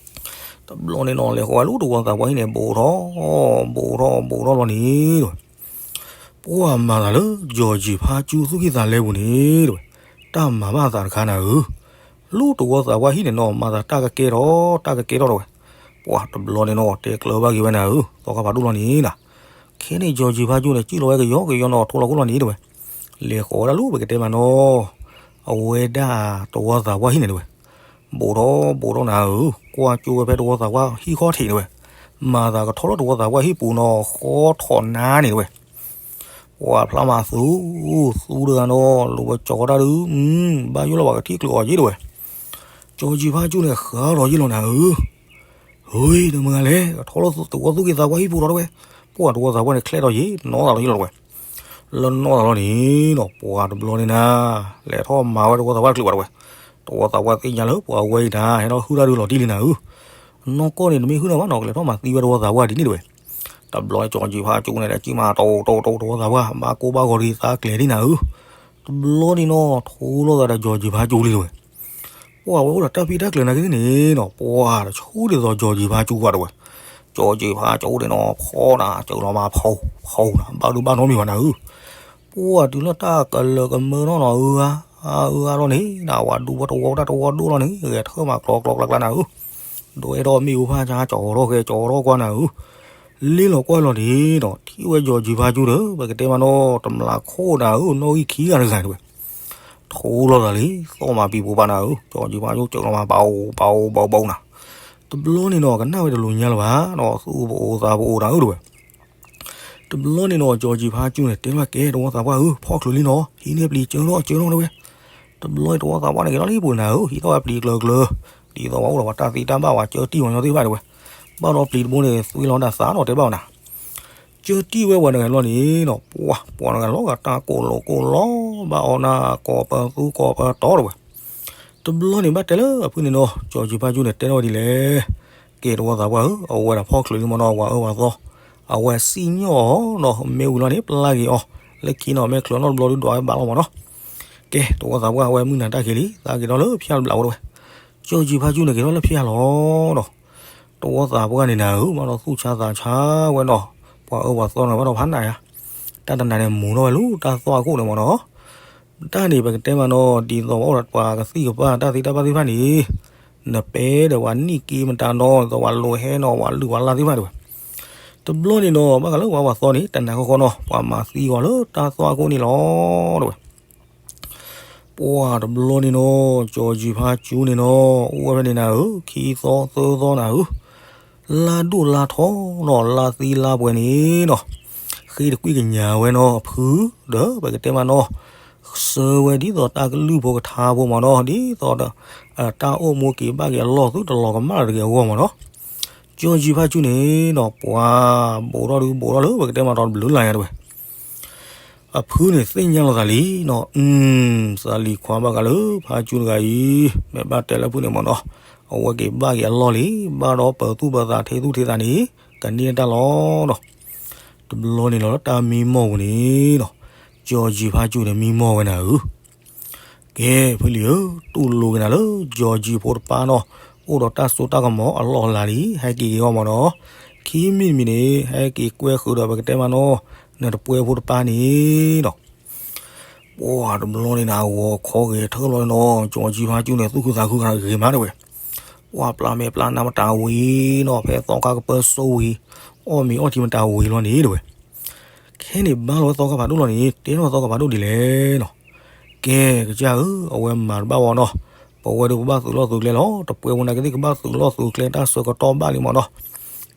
တဘျီန့ၣ်နီၤ လဲၤဃီၤဝဲလၢတဝီသးပှၢ်ဟံၣ်န့ၣ် ဘိးထီၣ်, ဘိးထီၣ် ဘိးထီၣ်လီၤန့ၣ်တဝဲ, ပှၤမၤသးလၢ ကၠီကၠံၤဖါကၠူသူၣ်ကံၢ်သးလဲပူၤန့ၣ်တဝဲ, တၢ်မၤဘၣ်အသးတခါနၤဧၢ, လၢတဝီသးပှၢ်ဟံၣ်န့ၣ်နီၤ မၤသးတၢ်ကကဲထီၣ် တၢ်ကကဲထီၣ်တဝဲ, ပှၤတဘျီန့ၣ်နီၤ တဲကျၢၤဘၣ်က့ၤဝဲနၤဧၢ သီခါဖးဒိၣ်လီၤန့ၣ်နၤ, ခဲန့ၣ် ကၠီကၠံၤဖါကၠူန့ၣ် စံၣ်လီၤဝဲကယီကယီနီၤ ထိလီၤခိၣ်လီၤန့ၣ်တဝဲ, လဲၤဃီၤဝဲဒၣ်လၢပကတဲမးနီၤ, အဝဲဒၣ်တဝီသးပှၢ်ဟံၣ်န့ၣ်တဝဲ, ဘိးထီၣ်ဘိးထီၣ်နၤဧၢ, ကွၢ်ကၠိဝဲဖဲတဝီသးပှၢ်ဟံၣ်ခီၣ်ထံးတဝဲ, မၤသးကထီၣ်လၢတဝီသးပှၢ်ဟံၣ်ပူၤနီၤ ဃီထီၣ်နါန့ၣ်တဝဲ ပှၤဖျါမးသူ, သူတဂၤနီၤ လိၤဝဲကၠီတၢ်ဒုး, ဘၣ်ယိၣ်လၢပှၤကထံၣ်ကျိၤအီၤယ့ၢ်တဝဲ, ကၠီကၠံၤဖါကၠူန့ၣ် ဃးဒီးယ့ၢ်လီၤနၤဧၢ, ဟ့ၣ် တမုၢ်ဂၤလဲၣ် ကထီၣ်လၢတဝီသူၣ်က့သးပှၢ်ဟံၣ်ပူၤလီၤတဝဲ, ပှၤတဝီသးပှၢ်န့ၣ် ချဲးထီၣ်ယ့ၢ် နီၢ်သးလီၤယ့ၢ်လီၤတဝဲ, လၢနီၢ်သးလီၤန့ၣ်နီၤ ပှၤတဘျီန့ၣ်နၤ, လဲၤထီၣ်မၤဝဲတဝီသးပှၢ်တကျၢၤဘၣ်တဝဲ, တဝီသးပှၢ်သ့ၣ်ညါလၢပှၤဝဲအံၤနၤ ဟဲထီၣ်ဟုၣ်တၢ်ဒုးလီၤတံၢ်လံနၤဧၢ, နီၢ်ကီၢ်န့ၣ် တမ့ၢ်ဟုၣ်တၢ်ဘၣ်နီၤ ကလဲၤထီၣ်မၤသံဝဲတဝီသးပှၢ်ဒ်န့ၣ်တဝဲ, တဘျီန့ၣ် ကၠီကၠံၤဖါကၠူန့ၣ် လဲၤကံၣ်မးတီတီတီ တဝီသးပှၢ် ဘၣ်ကိၢ်ဘၣ်ဂီၤဒ်သးကျဲၤဒ်နၤဧၢ, တဘျီန့ၣ်နီၤ ထိလီၤသးဒီးကၠီကၠံၤဖါကၠူလံတဝဲ ပှၤဝဲအိၣ်ဒီးတၢ်ဖံးတၢ်ကျၢၤနာ်က့သ့ၣ်န့ၣ်နီၤ ပှၤတဆူဒ်သိးကၠီကၠံၤဖါကၠူကွၢ်တဝဲ, ကၠီကၠံၤဖါကၠူဒ့ၣ်နီၤ ဖီနၤ စၢၤလီၤမးဖီ ဖီနၤ ဘၣ်ဒိဘၣ်နီတမံၤဘၣ်နၤဧၢ, ပှၤတုၤလၢတၢ်ကလၢၤကမၢနီၢ်နီၤ အၢအါ အၢအါလီၤန့ၣ် နဝၤဒူဖိတဝီတၢ်တဝီဒိၣ်လီၤန့ၣ် ဂဲၤထၢၣ်မးကျီကျီကျါကျါနၤဧၢ, ဒွဲၣ်ထီၣ်မ့ၣ်အူဖၣ်ဆါ ကၠီထီၣ်ဃဲ ကၠီထီၣ်ကွၢ်နၤဧၢ, လ့လီၤကွၢ်လီၤန့ၣ်နီၤ ထံၣ်ဝဲကၠီကၠံၤဖါကၠူဒီး ပကတဲမးနီၤ တမျးခိၣ်နၤဧၢ နီၣ်ဂံၢ်ခံဂၤတဂၤန့ၣ်ဝဲ ထိလီၤသးလံ သီၣ်မးပံၤပိၤပၤနၤဧၢ, ကၠီကၠံၤဖါကၠူစၢၤလီၤမး ဘၣ်အိၣ် ဘၣ်အိၣ် ဘၣ်အိၣ် ဘၣ်အိၣ်နၤ, တဘျီန့ၣ်နီၤ ကနၣ်ဝဲတလူၤညါလၢၤဘၣ်နီၤ သူၣ်ပအိၣ်သးပအိၣ်နၤဧၢတဝဲ တဘျီန့ၣ်နီၤ ကၠီကၠံၤဖါကၠူန့ၣ် တဲဘၣ်ကဲ တဝီသးပှၢ်ဧၢ ဖီၣ်ချုးလံနီၤ ဟံးန့ၢ်ပျံၤ စၢၤနီၤ စၢၤနီၤတဝဲ, တဘျီန့ၣ် တဝီသးပှၢ်န့ၣ် က့ၤထီၣ်လၢဟံၣ်ပူၤနၤဧၢ ဟံးထီၣ်ဝဲပျံၤကျၢၤကျၢၤ, ဒ်သိးပှၤအိၣ်ဒီးပှၤတၢ်သံတၢ်ဘၣ် ပှၤကၢတံၢ်ပှၤညီသ့ၣ်တဖၣ်တဝဲ, ဘၣ်ဒီးပျံၤတဘိန့ၣ် သွံလီၤဒၣ်သးနီၤ တဲဘၣ်ဝဲနၤ ကၢတံၢ်ဝဲပှၤတဂၤလီၤန့ၣ်နီၤ ပှၤ ပှၤတဂၤလီၤဂာ်တၢ်ကိၢ်လိာ်ကိၢ်လီၤ ဘၣ်အီၣ်နၤကိးပသူကိးပတီတဝဲ, တဘျီန့ၣ်ဘၣ်တဲလၢအဖုၣ်န့ၣ်နီၤ ကၠီကၠံၤဖါကၠူန့ၣ် တဲထီၣ်ဝဲဒ်လဲၣ်, ကဲတဝီသးပှၢ်ဧၢ အဝဲဒၣ်ဖီၣ်ချုးလံမ့ၢ်နီၤ ပှၤအၢပှၤသီ, အဝဲစံၣ်ညီၣ်အီၤနီၤ မ့ၣ်အူလီၤန့ၣ် ပျၢ်က့ၤအီၤ, လၢခံနီၤ မ့ၢ်ချုးနီတဘျီဒုးဒွးဝဲဘၣ်လီၤမ့ၢ်နီၤ, ကဲ တဝီသးပှၢ်ဝဲမုၢ်နၤတၢ်ခံးလံ သးက့ၤထီၣ်လၢဖၠၣ်တဘျီဝဲတဝဲ, ကၠီကၠံၤဖါကၠူန့ၣ် က့ၤထီၣ်လၢဖၠၣ်လီၤနီၤ တဝီသးပှၢ်န့ၣ်နၤဧၢ ဘၣ်ဒီးသူၣ်ဆါသးဆါဝဲနီၤ, ပှၤအၢပှၤသီန့ၣ် ဘၣ်ဒီးဖးနးယါ, တၢ်တနၤန့ၣ် မူၤထီၣ်ဝဲလၢတၢ်သီၣ်အခိၣ်န့ၣ်မ့ၢ်နီၤ, တၢ်န့ၣ် ပကတဲမးနီၤ ဒ်သိးပှၤအိၣ်ဒီးပှၤကသံၣ်ကပၤ တၢ်သံတၢ်ဘၣ်သ့ၣ်တဖၣ်န့ၣ်, နပဲဒီးပှၤနံၣ်က့မတၤနီၤ ဒ်သိးပှၤလိၤဟဲနီၤ ပှၤလုၢ်ပှၤလၢ်သ့ၣ်တဖၣ်တဲဝဲ. တဘျီန့ၣ်နီၤ ဘၣ်ဃးလၢပှၤပှၤသီန့ၣ် တနာ်ဃီဃီနီၤ ပှၤမၤသံအီၤလၢတၢ်သွၣ်ခိၣ်န့ၣ်လီၤ တဲဝဲ. ပှၢ်တဘျီန့ၣ်နီၤ ကၠီၤယုၤဖါကၠူန့ၣ်နီၤ အိၣ်ဝဲဖဲန့ၣ်နၤဧၢ, ခံသီသၢသီနၤဧၢ, လါဒိၣ်လါထီနီၤ လါသံလါပှဲၤန့ၣ်နီၤ, ဃ့တကွံၢ်ကညးဝဲနီၤ အဖုဒီး ပကတဲမးနီၤ ဆှၢဝဲဒ်သိးတၢ်ကလုၢ်ဖိကထါဖိမးနီၤ ဒ်သိးဒီး တၢ်အိၣ်မူက့ၤဘၣ်က့ၤအလီၢ်သုတလီၤကမၣ်တဂ့ၤအဂီၢ်မးနီၤ, ကၠီၤယုၤဖါကၠူန့ၣ်နီၤ ပှၤ ဘူးထီၣ်ဒုးဘူးထီၣ်လၢ ပကတဲမးဒီးတဘျုးလါညါတဲဝဲ အဖုန့ၣ်သ့ၣ်ညါလီၤသးလံနီၤ, သးလံၤခွါဘၣ်ဃးလၢဖါကၠူတဂၤအံၤ မ့ၢ်ဘၣ်တဲလၢဖုန့ၣ်မးနီၤ, အဝဲက့ၤဘၣ်က့ၤအလီၢ်လံ, ဘၣ်ဒီးပၢၤသူၣ်ပၢၤသးထ့သူၣ်ထ့သးန့ၣ် ကန့ၢ်တၢ်လီၤနီၤ, တဘျီန့ၣ်လီၤ တၢ်မံမီၢ်ပူၤန့ၣ်နီၤ, ကၠီၤယုၤဖါကၠူန့ၣ်မံမီၢ်ဝဲနၤဧၢ ကဲ ဖုလံၤဧၢ, တူၢ်လိာ်က့ၤနၤလၢ ကၠီၤယုၤဖိတပၢ်နီၤ, အိၣ်ဒီးတၢ်စိတၢ်ကမီၤအလီၢ်အလၤလံ, ဟဲက့ၤက့ၤအီၤမးနီၤ, ခံမံၤတမံၤန့ၣ် ဟဲက့ၤကွဲဃုာ်ဒီးပကတဲမးနီၤ, နတပှဲၤဖိတပၢ်န့ၣ်နီၤ, ပှၢ်တဘျီန့ၣ်နၤ ဂီၤခီဂဲၤထၢၣ်လီၤနီၤ, ကၠီၤယုၤဖါကၠူန့ၣ် သူၣ်ခုသးခုဂ့ၤမးတဲဝဲ, ပှၢ်ပျၢ်မဲာ်ပျၢ်နါမတၤဝံၤနီၤ, ဖဲသီခါကပၢစိဝံၤ, အီၣ်မ့ၤအီထံမတၤဝံၤလီၤန့ၣ်တဲဝဲ ခဲန့ၣ်ဘါလီၤဝဲသီခါဖးဒိၣ်လီၤန့ၣ် တဲထီၣ်သီခါဖးဒိၣ်ဒ်လဲၣ်နီၤ, ကဲ ကစၢ်ဧၢ, အဝဲမၤတဘၣ်ဝဲနီၤ, ပဝဲဒၣ်ပဘၣ်သုးလီၢ်သုးကျဲလီၤ, တပှဲၤဖိနာ်က့သ့ၣ်ကဘၣ်သုးလီၢ်သုးကျဲတၢ်ဆၢကတီၢ်ဘၣ်လံမးနီၤ,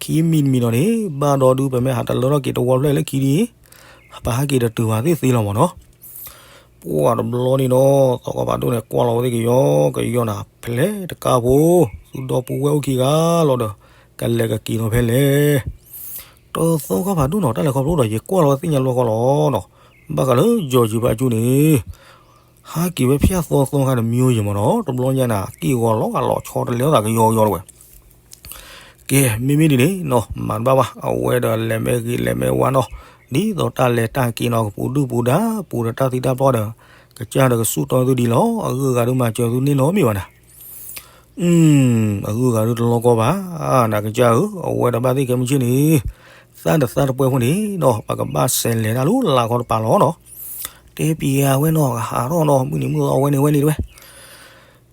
ခံမံၤတမံၤနီၤန့ၣ် ဘၣ်ဒီးဒုးပမ့ၢ်ဟးတလၢထီၣ်က့ၤတဝီဖျၢၣ်လၢခံဒ်အံၤ, ပဟဲက့ၤတတုၤဘၣ်သ့ၣ်သ့လီၤမးနီၤ ပှၢ်တဘျီန့ၣ်နီၤ, သီခါဖးဒိၣ်န့ၣ် ကွၢ်လီၤဝဲသ့ၣ်ကယီကယီနၤ, ဖဲလဲၣ်တကးဖိ, သုဒီပုၢ်ဝဲၢ်အိၣ်ခံဂၤလီၤဒီး ကလဲၤကက့ၤနီၤဖဲလဲၣ်, တသီခါဖးဒိၣ်နီၤ တၢ်လဲၤခီဖျိဒီး ယကွၢ်လီၤဝဲသ့ၣ်ညါလီၤဃီလီၤနီၤ, ဘၣ်ဃးလၢကၠီၤယုၤဖါကၠူန့ၣ် ဟးက့ၤဝဲဖၠၣ်သီသီခါတမံၤယဲမးနီၤ, တဘျီညါနၤ က့ၢ်ဂီၤလီၤဂာ်လီၤဆီတလဲအသးကယီကယီတဲဝဲ ကဲ မ့မ့ၢ်ဒ်န့ၣ်နီၤ မၤတဘၣ်ဘၣ်, အဝဲဒီးလဲၤမ့ၢ်ဂ့ၤလဲၤမ့ၢ်ဝါနီၤ, ဒ်သိးတၢ်လဲၤတၢ်က့ၤနီၤ ကပူၤဒုၣ်ပူၤဒါ ပူၤဒီးတၢ်သံတၢ်ပှၢ်ဒီး ကစၢ်ဒီးကဆူၣ်တီသုဒ်လီၤ, အဂုၤအဂၤဒုးမၤစၢၤသုန့ၢ်နီတမံၤဘၣ်နၤ, အဂုၤအဂၤဒုးတလီၢ်ကီဘၣ်, နကစၢ်ဧၢ, အဝဲဒီးဘၣ်သ့ၣ်ကဲမုၢ်ဆ့ၣ်န့ၣ် သၣ်တသၣ်တပှဲၤဖိန့ၣ်နီၤ ပကဘၣ်ဆဲးလဲၤတၢ်လၢလၢ်ခီတပၤလီၤနီၤ, တဲပံၤအဝဲနီၤ ကဟးထီၣ်နီၤ မုၢ်နံၤမုၢ်သီအဝဲန့ၣ်ဝဲန့ၣ်တဲဝဲ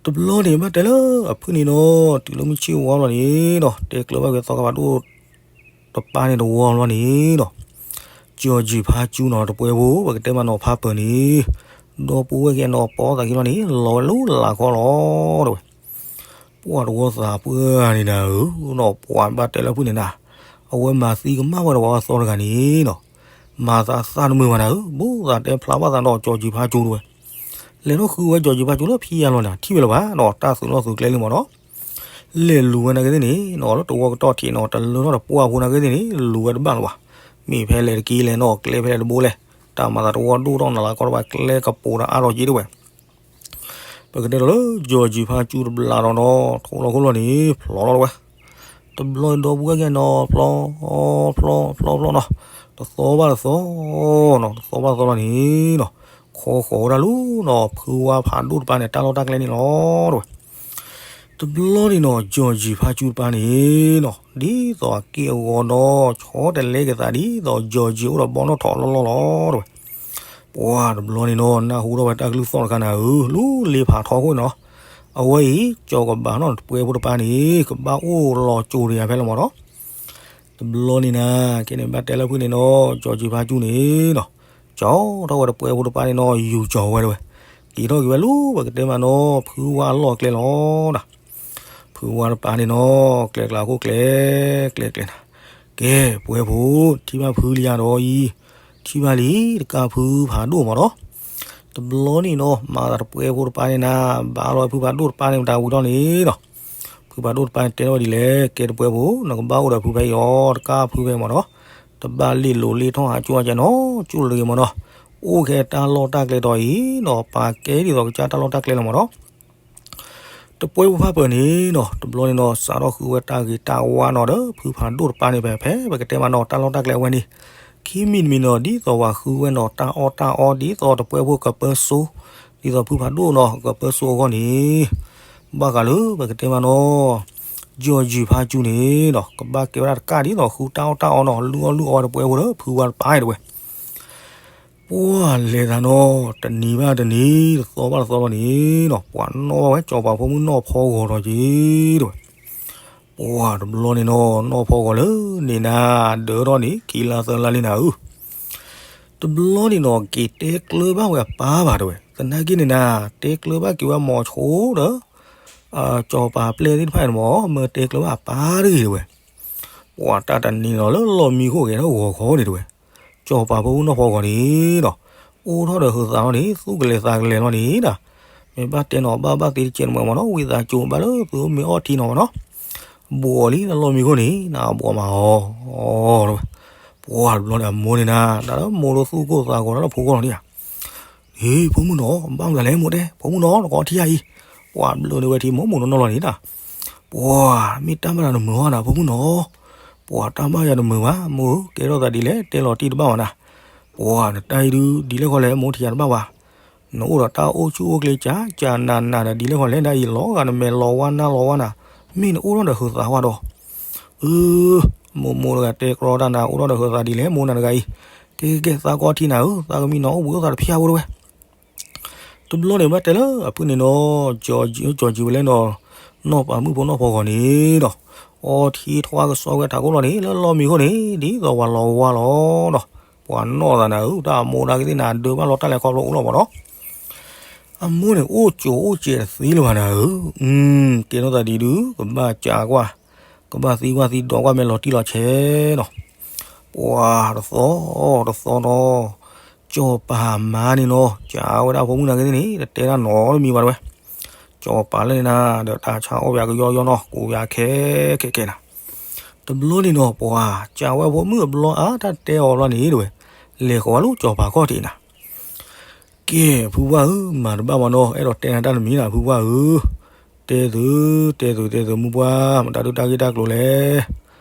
တဘျီန့ၣ်ဘၣ်တဲလၢအဖုန့ၣ်နီၤ တုၤလၢမုၢ်ဆ့ၣ်ဝါလီၤန့ၣ်နီၤ တဲကျၢၤဘၣ်က့ၤသီခါဖးဒိၣ်တပၢ်န့ၣ်တဝီလီၤန့ၣ်နီၤ, ကၠီၤယုၤဖါကၠူနီၤ တပှဲၤဖိ ပကတဲမးနီၤဖးပၢၤန့ၣ်, ဒီပုၢ်ဝဲၢ်က့ၤနီၤ ပိာ်သးခံလီၤန့ၣ် လီၤဝဲလၢလၢ်ခီလီၤတဲဝဲ ပှၢ်တဝီသးပှၢ်န့ၣ်နၤဧၢနီၤ ပှၢ်ဘၣ်တဲလၢဖုန့ၣ်နၤ, အဝဲမၤသံကမၣ်ဝဲဒီးပှၤသီတဂၤန့ၣ်နီၤ, မၤသးသၣ်တမုာ်ဘၣ်နၤဧၢ, ဘိသးတဲဖျါဘၣ်သးဒီးကၠီၤယုၤဖါကၠူတဲဝဲ, လဲၤထီၣ်ဃုဝဲကၠီၤယုၤဖါကၠူလၢဖံးယါလီၤနၤ ထံၣ်ဝဲလၢၤဘၣ်နီၤ တၢ်သုးလီၢ်သုးကျဲလံမးနီၤ, လဲၤလူၤဝဲနာ်က့သ့ၣ်န့ၣ်နီၤ လၢတဝီကတီၢ်ထံးနီၤ တလၢထီၣ်တပှၢ်ဖိနာ်က့သ့ၣ်န့ၣ် လူၤဝဲတဘၣ်လၢၤဘၣ်, မ့ၢ်ဖဲလဲၣ်တက့ၢ်လဲၣ်နီၤ ကျဲဖဲလဲၣ်တဘိလဲၣ်, တၢ်မၤသးတဝီဒိၣ်ထီၣ်နၤလၢကီၢ်တဘၣ် ကျဲကပိာ်ဒီးအါထီၣ်က့တဲဝဲ ပကတဲဒီးလၢ ကၠီၤယုၤဖါကၠူတဘျးဒီးနီၤ ထိၣ်လီၤခိၣ်လီၤန့ၣ် ဖျိလီၤဝဲ, တဘျီဒီပုၢ်ဝဲၢ်က့ၤနီၤ ဖျီ ဖျီ ဖျီ ဖျီနီၤ, တသီဘၣ်တသီနီၤ တသီဘၣ်တသီလီၤန့ၣ်နီၤ, ခီဃီၤဝဲဒၣ်လၢနီၤ ဖုဝါဖးဒိၣ်တပၢ်န့ၣ် တၢ်လီၢ်တၢ်ကျဲန့ၣ်လီၤတဲဝဲ တဘျီန့ၣ်နီၤ ကၠီၤယုၤဖါကၠူတပၢ်န့ၣ်နီၤ ဒ်သိးအက့ၢ်အဂီၤဒီး ဆီတလဲက့ၤသးဒ်သိး ကၠီၤယုၤအိၣ်ဒီးဘီနီၣ်ထိးလီၢ်လီၢ်လီၤတဲဝဲ, ပှၢ်တဘျီန့ၣ်နီၤ နၢ်ဟူထီၣ်ဝဲတၢ်ကလုၢ်သီၣ်တခါနၤဧၢ လၢလ့ဖးထီခိၣ်နီၤ, အဝဲအံၤ ကၠီၤကဘၣ်နီၣ်တပှဲၤဖိတပၢ်န့ၣ် ကဘၣ်အိၣ်လီၤကၠိၤတယၤဖဲလီၤမးနီၤ, တဘျီန့ၣ်နၤ ခဲန့ၣ်ဘၣ်တဲလၢဖုန့ၣ်နီၤ ကၠီၤယုၤဖါကၠူန့ၣ်နီၤ, ကၠီၤထီၣ်ဝဲတပှဲၤဖိတပၢ်န့ၣ်နီၤ ယူၤကၠီၤဝဲတဲဝဲ, က့ၤထီၣ်က့ၤဝဲလၢပကတဲမးနီၤ ဖုဝါအလီၢ်အကျဲလီၤနၤ, ဖုဝါတပၢ်န့ၣ်နီၤ ကျဲကျါခိၣ်ကျဲ ကျဲကျဲနၤ, ကဲ ပှဲၤဖိ ထံၣ်ဘၣ်ဖုလံယၤဒီးအံၤ, ထံၣ်ဘၣ်လံ တကးဖုဖးဒိၣ်မးနီၤ, တဘျီန့ၣ်နီၤ မၤသးတပှဲၤဖိတပၢ်န့ၣ်နၤ ဘၣ်လီၤဖုဖးဒိၣ်တပၢ်န့ၣ်မတၤဝံၤထီၣ်န့ၣ်နီၤ, ဖုဖးဒိၣ်တပၢ်န့ၣ်တဲထီၣ်ဝဲဒ်လဲၣ် ကဲတပှဲၤဖိ နကဘၣ်အိၣ်ဒီးဖုဖဲအံၤလီၤ တကးဖုဖဲမးနီၤ, တဘၣ်လ့ၣ်လိၤလ့ၣ်ထီၣ်ဟးကၠိအကနီၤ ကၠိတဂ့ၤမးနီၤ, အိၣ်ခဲတၢ်လီၢ်တၢ်ကျဲတီၤအံၤနီၤ ပာ်ကဲဒ်သိးကစၢ်တၢ်လီၢ်တၢ်ကျဲလီၤမးနီၤ တပှဲၤဖိဖၣ်ပၢၢ်န့ၣ်နီၤ တဘျီန့ၣ်နီၤ စးထီၣ်ဃုဝဲတၢ်ဂ့ၤတၢ်ဝါနီၤဒီး ဖုဖးဒိၣ်တပၢ်န့ၣ်ဖဲ ဖဲပကတဲမးနီၤ တၢ်လီၢ်တၢ်ကျဲအဝဲန့ၣ်, ခံမံၤတမံၤနီၤ ဒ်သိးပှၤဃုဝဲနီၤ တၢ်အီၣ်တၢ်အီ ဒ်သိးတပှဲၤဖိကပၢစိ, ဒ်သိးဖုဖးဒိၣ်နီၤ ကပၢစိအဂီၢ်န့ၣ်, ဘၣ်ဃးလၢပကတဲမးနီၤ ကၠီၤယုၤဖါကၠူန့ၣ်နီၤ ကဘၣ်ကဲဝဲဒၣ်တကးဒ်သိးဃုတၢ်အီၣ်တၢ်အီနီၤ လုၢ်အီၣ်လုၢ်အီဝဲတပှဲၤဖိဒီး ဖုဝါတပၢ်တဲဝဲ တ ပှၢ်လဲၤသးနီၤ တနံၤဘၣ်တနံၤ တသီဘၣ်တသီလီၤန့ၣ်နီၤ ပှၤနီၣ်ဘၣ်ဝဲ စီၤပၤဖိမုၣ်နီၢ်ဖီဂီၤဒီးက့ၤ တဲဝဲ. ပှၢ်တဘျီန့ၣ်နီၤ နီၢ်ဖီဂီၤလၢန့ၣ်နၤ ဒၢထီၣ်န့ၣ် ခံလါသၢလါလံနၤဧၢ. တဘျီန့ၣ်နီၤ က့ၤတဲကျၢၤဘၣ်ဝဲအပၢ်ဘၣ်တဲဝဲ, သနာ်က့န့ၣ်နၤ တဲကျၢၤဘၣ်က့ၤဝဲမိၤဆိဒီး စီၤပၤပျဲၢ်သ့ၣ်တဖၣ်န့ၣ်မ့ၢ် မၢတဲကျၢၤဘၣ်အပၢ်တဂ့ၤတဲဝဲ. ပှၤတၢ်တနံၤနီၤလၢလီၢ်မံခိၣ်ဂဲၤထီၣ်ဂီၤခီန့ၣ်တဲဝဲ, စီၤပၤဖိမုၣ်နီၢ်ဖီဂီၤန့ၣ်ဒီး အိၣ်ထီၣ်ဒီးဟုးသးလီၤန့ၣ် သူၣ်ကလဲၤသးကလဲၤလီၤန့ၣ်ဒီး မ့ၢ်ဘၣ်တဲနီၤဘၣ်ဘၣ်သ့တကဲးတမံၤမ့ၢ်နီၤ ဝံသးစူၤဘၣ်လၢသုမ့ၢ်အီၣ်ထံနီၤမ့ၢ်နီၤ ဘှီးလံလၢလီၢ်မံခိၣ်န့ၣ် နဘှီးမးအီၤတဲဝဲ. ပှၢ်တဘျီန့ၣ်အမိၢ်န့ၣ်နၤ တၢ်လၢမိၢ်လၢသူၣ်ကိၢ်သးဂီၤတၢ်လၢဖိဂီၢ်လီၤန့ၣ်ဧါ ဟ့ၣ် ဖိမုၣ်နီၤ ဘၣ်မနုၤလဲၣ်မိၢ်တဲ ဖိမုၣ်နီၤ နကအီထံဧါအံၤ. ပှၤဘျၢန့ၢ်ဝဲထံမိၢ်မိၢ်နီၢ်နီၢ်လီၤန့ၣ်နၤ. ပှၤမ့ၢ်တၢ်ဘၣ်ယၤနမုာ်ဟီနၤ ဖိမုၣ်နီၤ. ပှၤတၢ်ဘၣ်ယၤတမုာ်ဘၣ် မိၢ်ဧၢ ကဲထီၣ်သးဒ်လဲၣ် တဲလီၤတံၢ်တဘၣ်ဘၣ်နၤ. ပှၤနတၢ်အံၤဒုး ဒ်လဲၣ်ဃီလဲၣ် မိၢ်ထံၣ်ယၤတဘၣ်ဘၣ်. နအိၣ်ဒီးတၢ်အိၣ်ဆူၣ်အိၣ်ချ့ကၠးကၠးနးနးဒီး ဒ်လဲၣ်ဃီလဲၣ် နအံၤလီၤဂာ်နမဲာ်လီၤဝါနါလီၤဝါနၤ မ့ၢ်နအိၣ်ထီၣ်ဒီးဟုးသးဝါဒီး အၢ မိၢ်မိၢ်တဂၤတဲကြီတၢ်နၤ အိၣ်ထီၣ်ဒီးဟုးသးဒ်လဲၣ် မိၢ်နၤတဂၤအံၤ. ကဲကဲကဲ သးကအီထံနၤဧၢ သးကမံနီၤ အိၣ်ဘှံးအိၣ်သးတဖၠၣ်ဖိတဲဝဲ. တဘျီန့ၣ်ဘၣ်တဲလၢအဖုၣ်န့ၣ်နီၤ ကၠီၤကၠီၤကၠံဝဲလဲၣ်နီၤ နီၢ်ပၤမုၣ်ဖိနီၢ်ဖီဂီၤန့ၣ်ဒီး အီထံထွါကစီဝဲထးခိၣ်လီၤန့ၣ် လၢလီၢ်မံခိၣ်န့ၣ် ဒ်သိးပှၤလီၤဝါလီၤဒီး ပှၤနီၣ်သးနၤဧၢ တၢ်အမိၢ်ဒၣ်ကသ့ၣ်နၤ ဒၢဘၣ်လီၤတၢ်လဲၤခီဖျိအိၣ်လီၤမ့ၢ်နီၤ. အမိၢ်န့ၣ်အိၣ်ကၠိအိၣ်စဲးတသ့လၢၤဘၣ်နၤဧၢ. ကဲထီၣ်သးဒ်ဒုး ကဘၣ်ကးကွၢ် ကဘၣ်သံကွၢ်သံဒိးကွၢ်မဲာ်လီၤတံၢ်လီၤဆဲးနီၤ. ပှၤတသီတသီနီၤ စီၤပၤမါန့ၣ်နီၤ ကးဝဲဒၣ်ဖိမုၣ်နၤကသ့ၣ်န့ၣ် တတဲတၢ်နီတမံၤဘၣ်တဲဝဲ. စီၤပၤလၢန့ၣ်နၤ ဒီးတၢ်ဆါအီၣ်ပၠးကယီကယီနီၤ ကူပၠးခဲခဲခဲနၤ. တဘျီန့ၣ်နီၤ ပှၤကးဝဲဖိမုၣ်အဘျီအါ တၢ်တဲအီၤဘျီန့ၣ်တဲဝဲ လဲၤဃီၤဝဲလၢစီၤပၤခီၣ်ထံးနၤ ကဲ ဖုပှၢ်ဧၢ မၤတဘၣ်မ့ၢ်နီၤ အဲၣ်ဒိးတဲနၤတၢ်တမံၤနၤ ဖုပှၢ်ဧၢ. တဲသု တဲသု တဲသု မုၢ်ပှၢ် မတၤဒုးတၢ်ဂ့ၢ်တၢ်ကျိၤလဲၣ်.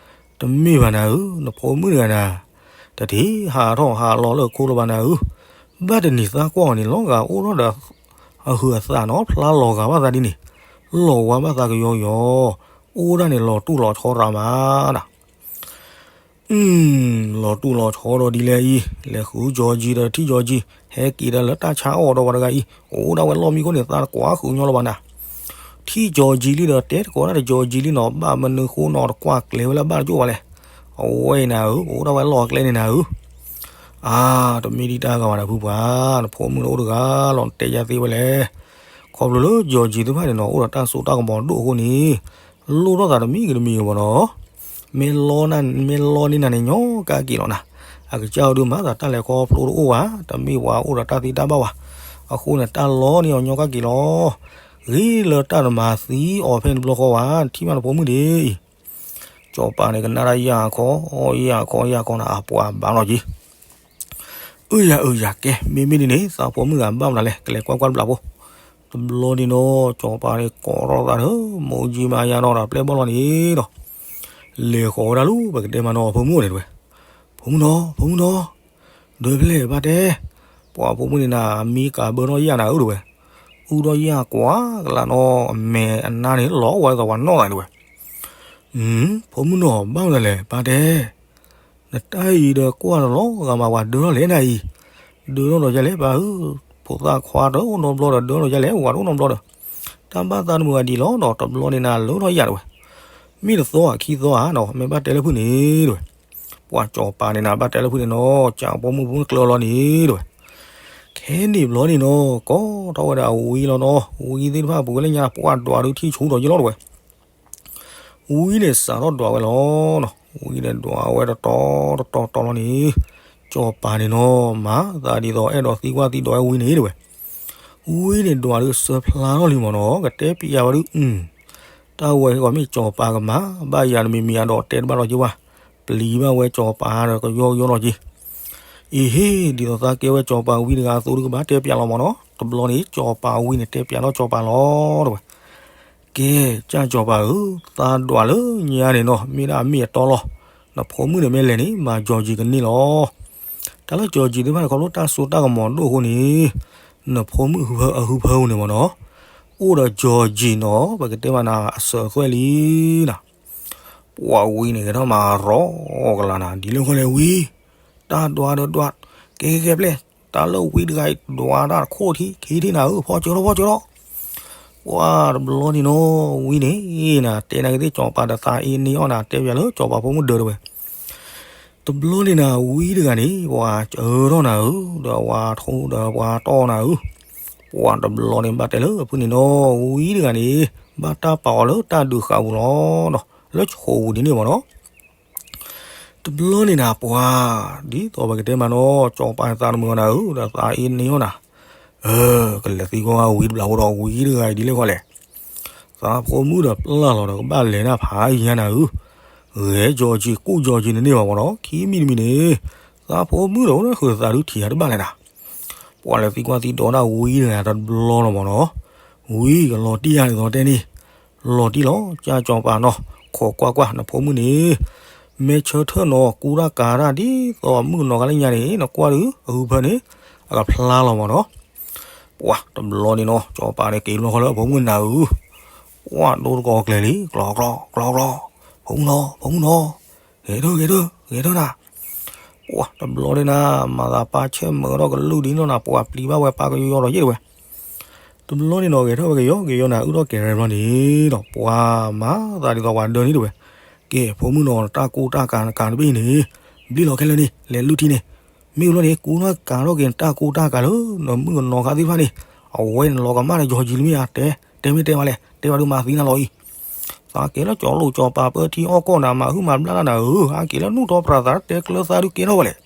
တမ့ၢ်ဘၣ်နၤဧၢ နဖိမုၣ်တဂၤနၤ တထံၣ်ဟးထီၣ်ဟးလီၤလၢခိလၢၤဘၣ်နၤဧၢ. ဘၣ်တနံၤသးကွၢ်အီၤန့ၣ် လီၤဂာ်အိၣ်ထီၣ်ဒီး အဟုးအသးနီၤ ဖျါလီၤဂာ်ဘၣ်သးဒ်န့ၣ် လီၤဝါဘၣ်သးကယီကယီ အိၣ်ဒၣ်န့ၣ်လီၤတူၢ်လီၤဆီရၤမးနၤ လီၤတူၢ်လီၤဆီဒီးဒ်လဲၣ်အံၤ လဲၤဃုကၠီၤကၠံဒီးထံၣ်ကၠီၤကၠံ ဟဲက့ၤဒီးလၢတၢ်ဆါအီၣ်ဒီးပှၤတဂၤအံၤ အိၣ်ဒၣ်ဝဲလီၢ်မံခိၣ်န့ၣ် သးတကွၢ်ဃုာ်ညီလၢၤဘၣ်နၤ. ထံၣ်ကၠီၤကၠံလံဒီးတဲတကိးဒၣ်ဒီးကၠီၤကၠံလံနီၤ ဘၣ်မနုၤဃိနီၤ တကွၢ်ကျဲၤဝဲလၢဘၣ်တကၠိၣ်ဘၣ်လဲၣ်. အဝဲအံၤနၤဧၢ အိၣ်ဒၣ်ဝဲလီၢ်ကျဲန့ၣ်နၤဧၢ အါ တမ့ၢ်ဒံးတၢ်ဂၤဘၣ်နၤဖုပှၢ် နဖိမုၣ်န့ၣ်အိၣ်တဂၤလီၤ နတဲယၤသ့ဝဲလဲၣ်. ခီဖျိလၢကၠီၤကၠံသ့ၣ်တဖၣ်န့ၣ်နီၤ အိၣ်ဒီးတၢ်စိတၢ်ကမီၤဒိၣ်အဃိန့ၣ် လိၣ်ထီၣ်သးတမံၤဂ့ၤတမံၤဂ့ၤမ့ၢ်နီၤ မ့ၢ်လီန့ၢ်နၤန့ၣ် ညီကက့ၤလီၤနၤ. အကစၢ်အဒုးမၤသးတၢ်လဲၤခီဖျိတအိၣ်ဘၣ် တမ့ၢ်ပှၤအိၣ်ဒီးတၢ်သံတၢ်ဘၣ်ဘၣ်. အဃိန့ၣ် တၢ်လီန့ၢ်အီၤညီကက့ၤလီၤ. ဂ့ၤလၢတၢ်တမၤသံအီၤဖဲန့ၣ်တဘျီဃီဘၣ် ထံၣ်ဘၣ်နဖိမုၣ်ဒ်အံၤ စီၤပၤန့ၣ်ကနၣ်တၢ်ယၢ်ခီ ယၢ်ခီ ယၢ်ခီနၤ အပှၤဘၣ်လီၤက့ၤ အၢယၤအၢယၤ ကဲ မ့မ့ၢ်ဒ်န့ၣ် သးဖိမုၣ်ဂၤဘၣ်မနုၤလဲၣ် ကလဲၤကွၢ်ကွၢ်တဘျီဖိ. တဘျီန့ၣ်နီၤ စီၤပၤန့ၣ်ကိးထီၣ်သးဒီး မိၢ်ကၠံမၤယၤနီၤဒီးပျဲၢ်ဘီၣ်လီၤန့ၣ်ဒီး လဲၤဃီၤဝဲဒၣ်လၢပကတဲမးနီၤ ဖိမုၣ်အိၣ်န့ၣ်တဲဝဲ. ဖိမုၣ်နီၤ ဖိမုၣ်နီၤ ဒၢဖျဲၣ်ဘၣ်တဲ ပှၤဖိမုၣ်န့ၣ်နၤ မံကၤဘၢထီၣ်ယၢ်နၤဧၢတဲဝဲ. အူထီၣ်ယၢ်ကွၢ်ကလာ်နီၤ အမဲာ်အနါန့ၣ် လီၤဝဲသးပှၤနီၣ်သးတဲဝဲ. ဖိမုၣ်နီၤ ဘၣ်မနုၤလဲၣ် ပၢ်တဲ နတၢ်အံၤဒီးကွၢ်တလီၤဂာ်မး ပှၤဒၢထီၣ်လဲၣ်နၤအံၤ, ဒၢထီၣ်ဒီးယဲလဲၣ် ပၢ်ဧၢ, ဖိသၣ်ခွါတအိၣ်နီတဘျီဒီး ဒၢထီၣ်ယဲလဲၣ် ပှၤတအိၣ်နီတဘျီဒီး, တၢ်ဘၣ်သးတမုာ်ဘၣ်ဒံးလီၤဒီး တဘျီန့ၣ်နၤလၢထီၣ်ယၤတဲဝဲ, မ့ၢ်တသီဧါခံသီဧါနီၤ မ့ၢ်ဘၣ်တဲလၢဖုၣ်န့ၣ်တဲဝဲ, ပှၤစီၤပၤန့ၣ်နၤ ဘၣ်တဲလၢဖုၣ်န့ၣ်နီၤ ကၠးပိာ်မုၣ်ဖိကျၢၤလီၤန့ၣ်တဲဝဲ, ခဲန့ၣ်ဘျီန့ၣ်နီၤ ကိးထီၣ်ဝဲဒၣ်ဝံလီၤနီၤ ဝံသ့ၣ်တဖၣ်ပူၤဝဲလၢညါ ပှၤဒွးဒုးထံၣ်ဆူၣ်ထီၣ်ယလီၤတဲဝဲ ဝံန့ၣ်စးထီၣ်ဒွးဝဲလီၤ. ဝံန့ၣ်ဒွးဝဲတတီၤတတီၤတီၤလီၤန့ၣ်, စီၤပၤန့ၣ်နီၤ မၤသးဒ်သိးအဲၣ်ဒိးသံကွၢ်သံဒိးဝဲဝံန့ၣ်တဲဝဲ, ဝံန့ၣ်ဒွးဒုးစၢဖျါထီၣ်လံမ့ၢ်နီၤ ကတဲပျးဝဲဒုး, တၢ်ဝဲကီးမ့ၢ်စီၤပၤကမၤဘၣ်ယၤတမံၤမံၤအဒီးတဲတဘၣ်လီၤက့ၤဝဲ, ပျံၤဘၣ်ဝဲစီၤပၤဒီးကယီကယီလီၤက့ၤ အံၤဟ့ၣ် ဒ်သိးသးကဲဝဲစီၤပၤဝံတဂၤအသိးဒုးကဘၣ်တဲပျးလီၤမ့ၢ်နီၤ, တဘျီန့ၣ် စီၤပၤဝံန့ၣ်တဲပျးထီၣ်စီၤပၤလီၤတဲဝဲ, ကဲ ကၢ်စီၤပၤဧၢ, သးဒွးလၢညါန့ၣ်နီၤ မ့ၢ်ဒၣ်အမ့ၢ်အတီလီၤ, နဖိမုၣ်န့ၣ်မ့ၢ်လဲၤန့ၣ် မၤကၠီၤကၠံကန့ၢ်လီၤ. တၢ်လၢကၠီၤကၠံသ့ၣ်တဖၣ်န့ၣ် ခီဖျိတၢ်စိတၢ်ကမီၤဒိၣ်အဃိန့ၣ်, နဖိမုၣ်အဟုဖၢပူၤန့ၣ်မ့ၢ်နီၤ, အိၣ်ဒီးကၠီၤကၠံနီၤ ပကတဲမးနၤ အစၢၤအသွဲၣ်လံနၤ ပှၤဝံန့ၣ်ဂဲၤထီၣ်မၤရီကလၤနၤ ဒ်လဲၣ်ဃီလဲၣ်ဝံ, တၢ်ဒွးဒီးဒွး, ကဲကဲကဲပျဲၢ် တၢ်လၢဝံတဂၤအံၤ ဒွးတၢ်တခိၣ်ထံ ခံထံနၤဧၢ, ဖီစၢၤထီၣ် ဖီစၢၤထီၣ်. ပှၢ်တဘျီန့ၣ်နီၤ ဝံန့ၣ်နၤ တဲနၤကသ့ၣ် စီၤပၤဒီးသးအ့န့ၢ်အီၣ်နၤ တဲပၠးလၢစီၤပၤဖိမုၣ်ဒၢးတဝဲ. တဘျီန့ၣ်နၤ ဝံတဂၤန့ၣ် ပှၢ်စၢၤထီၣ်နၤဧၢ, ဒီးပှၢ်ထိဒီးပှၢ်တီၢ်နၤဧၢ. ပှၢ်တဘျီန့ၣ် ဘၣ်တဲလၢဖုန့ၣ်နီၤ ဝံတဂၤန့ၣ် ဘၣ်တၢ်ပာ်အီၤလၢတၢ်ဒုးဃာ်ပူၤလီၤနီၤ, လၢဆိပူၤဒ်န့ၣ်မ့ၢ်နီၤ. တဘျီန့ၣ်နၤ ပှၢ် ဒ်သိးပကတဲမးနီၤ စီၤပၤသးတမုာ်အီၤနၤဧၢ, ဒီးသးအ့န့ၢ်အီၣ်နၤ, အၢ ကလဲၤသံကွၢ်ဝံတဘျီဃီဒီး ဝံတဂၤအံၤဒ်လဲၣ်ဃီလဲၣ်. သးဖိမုၣ်ဒီးပျၢ်လီၤဒီး ကဘၣ်လဲၤနၢ်ဖးယါနၤဧၢ, ဂဲၤကၠီၤကံၤ ကူၣ်ကၠီၤကံၤန့ၣ်န့ၢ်ဘၣ်မ့ၢ်နီၤ, ခံမံၤတမံၤန့ၣ် သးဖိမုၣ်ဒီးအိၣ်လၢဟုးသးဒုထံၣ်ဧါတဘၣ်လဲၣ်နၤ. ပှၢ်လဲၤသံကွၢ်သံဒိးတၢ်ဝံတဂၤတဘျီလီၤမ့ၢ်နီၤ, ဝံကလီၤတံၢ်ယါန့ၣ်သိးတဲန့ၣ်, လီၤတံၢ်လီၤ ကၢ်စီၤပၤနီၤ, ခိးကွၢ်ကွၢ် နဖိမုၣ်န့ၣ် မဲာ်ဆၢထၢၣ်နီၤ ကူတၢ်ကၤတၢ်ဒ်သိးမုၣ်ကနီၤကါလၢညါန့ၣ် နကွၢ်ဒုး အဟုဖၢန့ၣ် အကဖျါလီၤမ့ၢ်နီၤ. ပှၢ်တဘျီန့ၣ်နီၤ စီၤပၤန့ၣ်က့ၤလီၤဃီလၢအဖိမုၣ်နၤဧၢ, ပှၢ်ဒိတကိးကျဲၤလံ ကျီကျီကျီကျီ, ဖိမုၣ်နီၤ ဖိမုၣ်နီၤ, ဂဲၤထၢၣ်ဂဲၤထၢၣ်ဂဲၤထၢၣ်နၤ. ပှၢ်တဘျီန့ၣ်နၤ မၤသးပၢ်ဆဲးမုာ်ထီၣ်ကလုၢ်ဒ်နီၢ်နၤ ပှၢ်ပျံၤဘၣ်ဝဲပၢ်ကယီဒီးယ့ၣ်တဝဲ. တဘျီန့ၣ်နီၤ ဂဲၤထီၣ်ဝဲကယီကယီနၤ အုၣ်ထီၣ်ကဲၤရဲၣ်ဘျီန့ၣ်ဒီး ပှၢ်မၤသးဒ်သိးပှၤဒၢန့ၣ်တဝဲ, ကဲ ဖိမုၣ်နီၤ တၢ်ကူတၢ်ကၤနကၤတဘ့ၣ်န့ၣ် ဘျံၣ်လီၤခဲလၢာ်န့ၣ် လဲၤလုၢ်ထံန့ၣ်, မ့ၢ်အူလီၢ်န့ၣ် ကူထီၣ်ကၤထီၣ်က့ၤနတၢ်ကူတၢ်ကၤလၢ နမုၣ်ကနီၤခါသ့ၣ်တဖၣ်န့ၣ်, အဝဲန့ၣ်လီၤကမၣ်ဒီးယီၤယံၤလံမ့ၢ်ဧါ, တဲ တဲမ့ၢ်တဲဝဲလဲၣ် တဲဝဲဒုးမၤသံနၤလီၤအံၤ. သးကဲလၢကၠီလိာ်ကၠီပၤပၢထံအီၣ်ကီၢ်နၤ မၤဟုၣ်မၤဘျါလၢနၤဧၢ, အါက့ၤလၢနူၢ်ထီၣ်ပြးသး တဲကျၢၤသးဒုးကဲထီၣ်ဝဲလဲၣ်.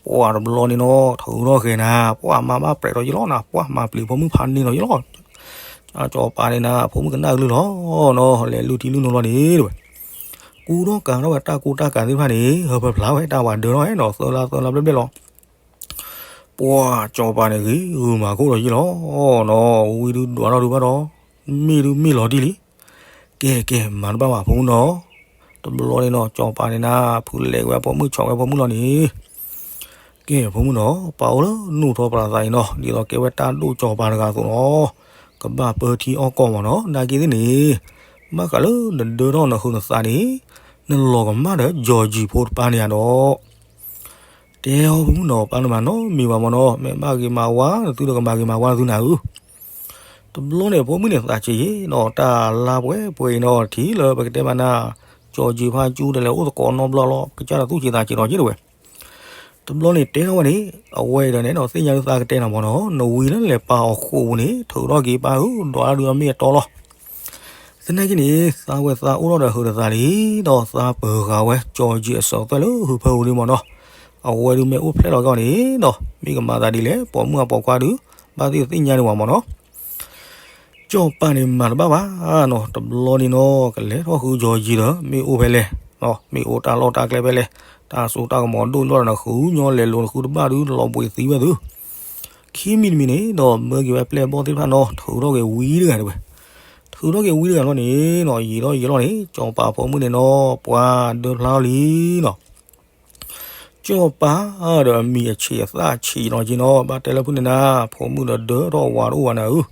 ပှၢ်တဘျီန့ၣ်နီၤ ထုးထီၣ်ဃဲၤနၤ ပှၢ်မၤဘၣ်ပြဲးဒီးယလီၤနၤ ပှၢ်မၤပျံၤဖိမုၣ်ဖးန့ၢ်ဒီးယလီၤ. ကၠီပၤန့ၣ်နၤ ဖိမုၣ်ကနၣ်ကလုၢ်လီၤနီၤ လဲၤလုၢ်ထံလုၢ်နိလီၤန့ၣ်တဝဲ, ကူထီၣ်ကၤထီၣ်ဝဲတၢ်ကူတၢ်ကၤသ့ၣ်တဖၣ်န့ၣ် ဟၢဖၢဖျါဝဲတၢ်ဝၤဒၢထီၣ်နီၤ သၢလါသၢလါဘျဲၣ်ဘျဲၣ်လီၤ. ပှၢ်ကၠီပၤန့ၣ်ဂ့ၤဂုာ်မၤခိၣ်ဒီးယလီၤနီၤ ဝံဒုးဒွးထီၣ်ဒုးဘၣ်ဒီး မ့ၢ်ဒုးမ့ၢ်လီၤတံၢ်လံ. ကဲကဲ မၤတဘၣ်ဘၣ်ဖိမုၣ်နီၤ. တဘျီန့ၣ်နီၤ ကၠီပၤန့ၣ်နၤ ဖုလဲၤဝဲဖိမုၣ် ဆီၣ်ဝဲဖိမုၣ်လီၤန့ၣ်, ကဲ ဖိမုၣ်နီၤ ပာ်အိၣ်လၢနူၢ်ထီၣ်ပြးသးအံၤနီၤ ဒ်သိးကဲဝဲတၢ်ဒိၣ်ကၠီပၤတဂၤအသိးလီၤ. ကဘၣ်ပၢထံအီၣ်ကီၢ်မ့ၢ်နီၤ နာ်က့သ့ၣ်န့ၣ်, ဘၣ်ဃးလၢနဒၢထီၣ်နဟုးနသးန့ၣ်, နလီၤကမၣ်ဒီးကၠီၤယံၤဖိတပၤန့ၣ်ဧါဒီး တဲအီၤ ဖိမုၣ်နီၤ ပာ်နမၤနီတမံၤဘၣ်မ့ၢ်နီၤ မ့ၢ်ဘၣ်ဂ့ၤမၤဝါနသုဒီးကမၤဂ့ၤမၤဝါနသုနၤဧၢ. တဘျီန့ၣ် ဖိမုၣ်န့ၣ်သးဆံးယံၤနီၤ တၢ်လါပှဲၤပှဲၤအံၤနီၤ ထံၣ်လၢပကတဲမးနၤ ကၠီၤယံၤဖါကၠူတလဲၤအိၣ်သကိးနီတဘျီလီၤ ကစၢ်ဒီးသူၣ်ဆံးသးဆံးဒီးက့တဝဲ. တဘျီန့ၣ်တဲထီၣ်ဝဲန့ၣ် အဝဲအံၤဒီးန့ၣ်နီၤ သ့ၣ်ညါလၢသးကတဲနၤမ့ၢ်နီၤ နဝံလၢလဲၤပာ်အီၤဃိာ်ပူၤန့ၣ် ထုးထီၣ်က့ၤပၢ်ဧၢ ဒွးတၢ်ဒုးအမ့ၢ်အတီလီၤ. သနာ်က့န့ၣ် သးဝဲသးအိၣ်ထီၣ်ဒီးဟုးဒီးသးလံဒီး သးပၢၤဃာ်ဝဲကၠီၤယံၤအစၢၤအသွဲၣ်လၢဟုးဖၢပူၤလံမ့ၢ်နီၤ. အဝဲဒုးမ့ၢ်အိၣ်ဖျဲၣ်လီၤကီးန့ၣ်ဒီး မ့ၢ်ကမၤသးဒ်လဲၣ် ပိာ်မုၣ်အပိာ်ခွါဒုး ဘၣ်သ့ၣ်သ့ၣ်ညါန့ၣ်ဝဲမ့ၢ်နီၤ. ကၠီၤပၤန့ၣ်မၤတဘၣ်ဘၣ်နီၤ တဘျီန့ၣ်နီၤ ကလဲၤထီၣ်ဃုကၠီၤယံၤဒီး မ့ၢ်အိၣ်ဖဲလဲၣ်, မ့ၢ်အိၣ်တၢ်လီၢ်တၢ်ကျဲဖဲလဲၣ်, တၢ်စိတၢ်ကမီၤဒိၣ်န့ၢ်ဒီးနဃုညီလဲၤလိၤနဃုတဘၣ်ဒုး လီၤဘှံးသံဝဲသု ခံမံၤတမံၤန့ၣ်ဒီး မၢက့ၤဝဲပျဲၢ်ဘီၣ်သ့ၣ်တဖၣ်နီၤ ထုးထီၣ်က့ၤဝံတဂၤတဝဲ. ထုးထီၣ်က့ၤဝံတဂၤလီၤန့ၣ်နီၤ ယံာ်လီၤယံာ်လီၤန့ၣ် ကၠီၤပၤဖိမုၣ်န့ၣ်နီၤ ပှၤဒၢဖျါလီၤလံနီၤ. ကၠီၤပၤဒီးအမံၤအဆံးအသၣ်ဆံးနီၤက့နီၤ ဘၣ်တဲလၢဖုန့ၣ်နၤ ဖိမုၣ်ဒီးဒၢထီၣ်ဝၤတအိၣ်ဝဲနၤဧၢ,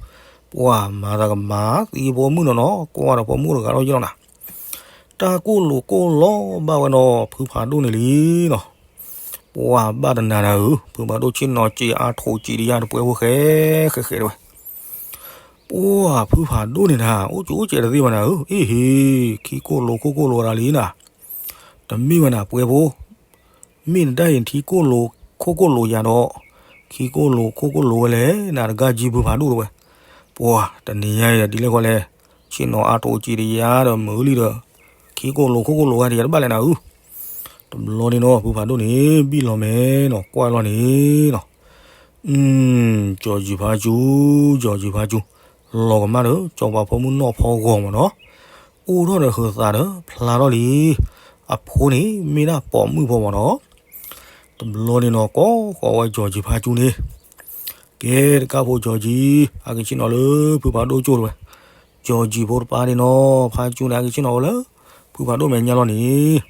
ပှၤမၤသးကမၤသံဖိမုၣ်နီၤနီၤ ကွၢ်ဒီးဖိမုၣ်တဂၤထီၣ်ယ့ၢ်လီၤနၤ. တၢ်ကိၢ်လိာ်ကိၢ်လီၤဘၣ်ဝဲနီၤ ဖုဖးဒိၣ်န့ၣ်လံနီၤ. ပှၤဘၣ်တနၤနၤဧၢ, ဖုဖးဒိၣ်ဆ့ၣ်နီၤစံးအါထိးစံးတယါတပှဲၤဖိဃဲဃဲဃဲတဝဲ. ပှၤဖုဖးဒိၣ်န့ၣ်နၤ အိၣ်ကၠိအိၣ်စဲးတသ့ဘၣ်နၤဧၢ, အ့ဟ့, ခံကိၢ်လိာ်ခိၣ်ကိၢ်လိာ်ဝဲဒၣ်လံနၤ. တမ့ၢ်ဝဲနၤပှဲၤဖိ, မ့ၢ်နတၢ်အံၤထံကိၢ်လိာ်ခိၣ်ကိၢ်လိာ်ယၤဒီး, ခံကိၢ်လိာ်ခိၣ်ကိၢ်လိာ်ဝဲလဲၣ် နတဂၤကံဖုဖးဒိၣ်တဝဲ. ပှၤတနံၤညါအံၤဒ်လဲၣ်ဃီလဲၣ်, ဆ့ၣ်နီၤအါထိးစံးတယါဒီးမုာ်လံဒီး, ခံကိၢ်လိာ်ခိၣ်ကိၢ်လိာ်ဝဲတယၤတဘၣ်လဲၣ်နၤဧၢ. တဘျီန့ၣ်နီၤ ဖုဖးဒိၣ်န့ၣ် ဘံၣ်လီၤမဲာ်နီၤ ကွၢ်လီၤန့ၣ်နီၤ. ကၠီၤယံၤဖါစူၤ, ကၠီၤယံၤဖါစူၤ, လီၤကမၣ်ဒီး ကၠီၤပၤဖိမုၣ်နီၢ်ဖီဂီၤမ့ၢ်နီၤ, အိၣ်ထီၣ်ဒီးဟုးသးဒီးဖျါထီၣ်လံ. အဖိန့ၣ်မ့ၢ်ဒၣ်ပိာ်မုၣ်ဖိမ့ၢ်နီၤ. တဘျီန့ၣ်နီၤ ကိးဃီၤဝဲကၠီၤယံၤဖါစူၤန့ၣ်, ကဲတကးဖိကၠီၤယံၤ, အကဆ့ၣ်နီၤလၢဖုဖးဒိၣ်ကၠိၢ်တဝဲ. ကၠီၤယံၤဖိတပၤန့ၣ်နီၤ ဖါစူၤန့ၣ် အကဆ့ၣ်နီၤဝဲလၢ ဖုဖးဒိၣ်မဲာ်ညါလီၤန့ၣ်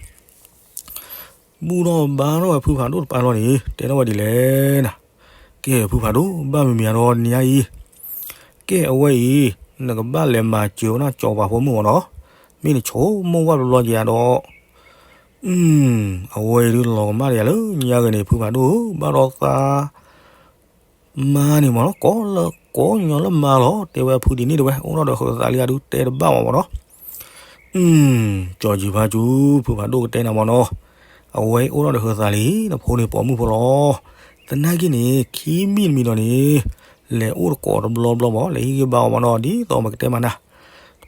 ဘူၣ်ထီၣ်ဘါထီၣ်ဝဲဖုဖးဒိၣ်တပၤလီၤန့ၣ် တဲထီၣ်ဝဲဒ်လဲၣ်နၤ. ကဲဖုဖးဒိၣ် ဘၣ်မံၤမံၤဒီးနံၤညါအံၤ, ကဲအဝဲအံၤ နကဘၣ်လဲၤမၤစၢၤဝဲဒၣ်ကၠီၤပၤဖိမုၣ်မ့ၢ်နီၤ, မ့ၢ်နဆိကမိၣ်ဘၣ်တဘျီက့ၤဒီး, အဝဲအံၤဒုးလီၤကမၣ်တယၤလၢညါဂ့ၤန့ၣ် ဖုဖးဒိၣ်ဧၢ, ဘၣ်ဒီးသး မါန့ၣ်မ့ၢ်နီၤ ကိးလၢကိးညီလၢမါလီၤ တဲဝဲအဖုဒ်န့ၣ်တဝဲ အိၣ်ထီၣ်ဒီးဃုာ်သးလံအဒုးတဲတဘၣ်မးမ့ၢ်နီၤ. ကၠီၣ်ကၠံၣ်ဖါကၠူ ဖုဖးဒိၣ်ကတဲနၤမ့ၢ်နီၤ, အဝဲအံၤအိၣ်ထီၣ်ဒီးဃုာ်သးလံ နဖိန့ၣ်ပိာ်မုၣ်ဖိလီၤ. သနာ်က့န့ၣ် ခံမံၤတမံၤဒီးန့ၣ် လဲၤအိၣ်တကိးတဘျီဘျီမး လဲၤဟံးက့ၤဘါအီၤမ့ၢ်နီၤ ဒ်သိးပကတဲမးနၤ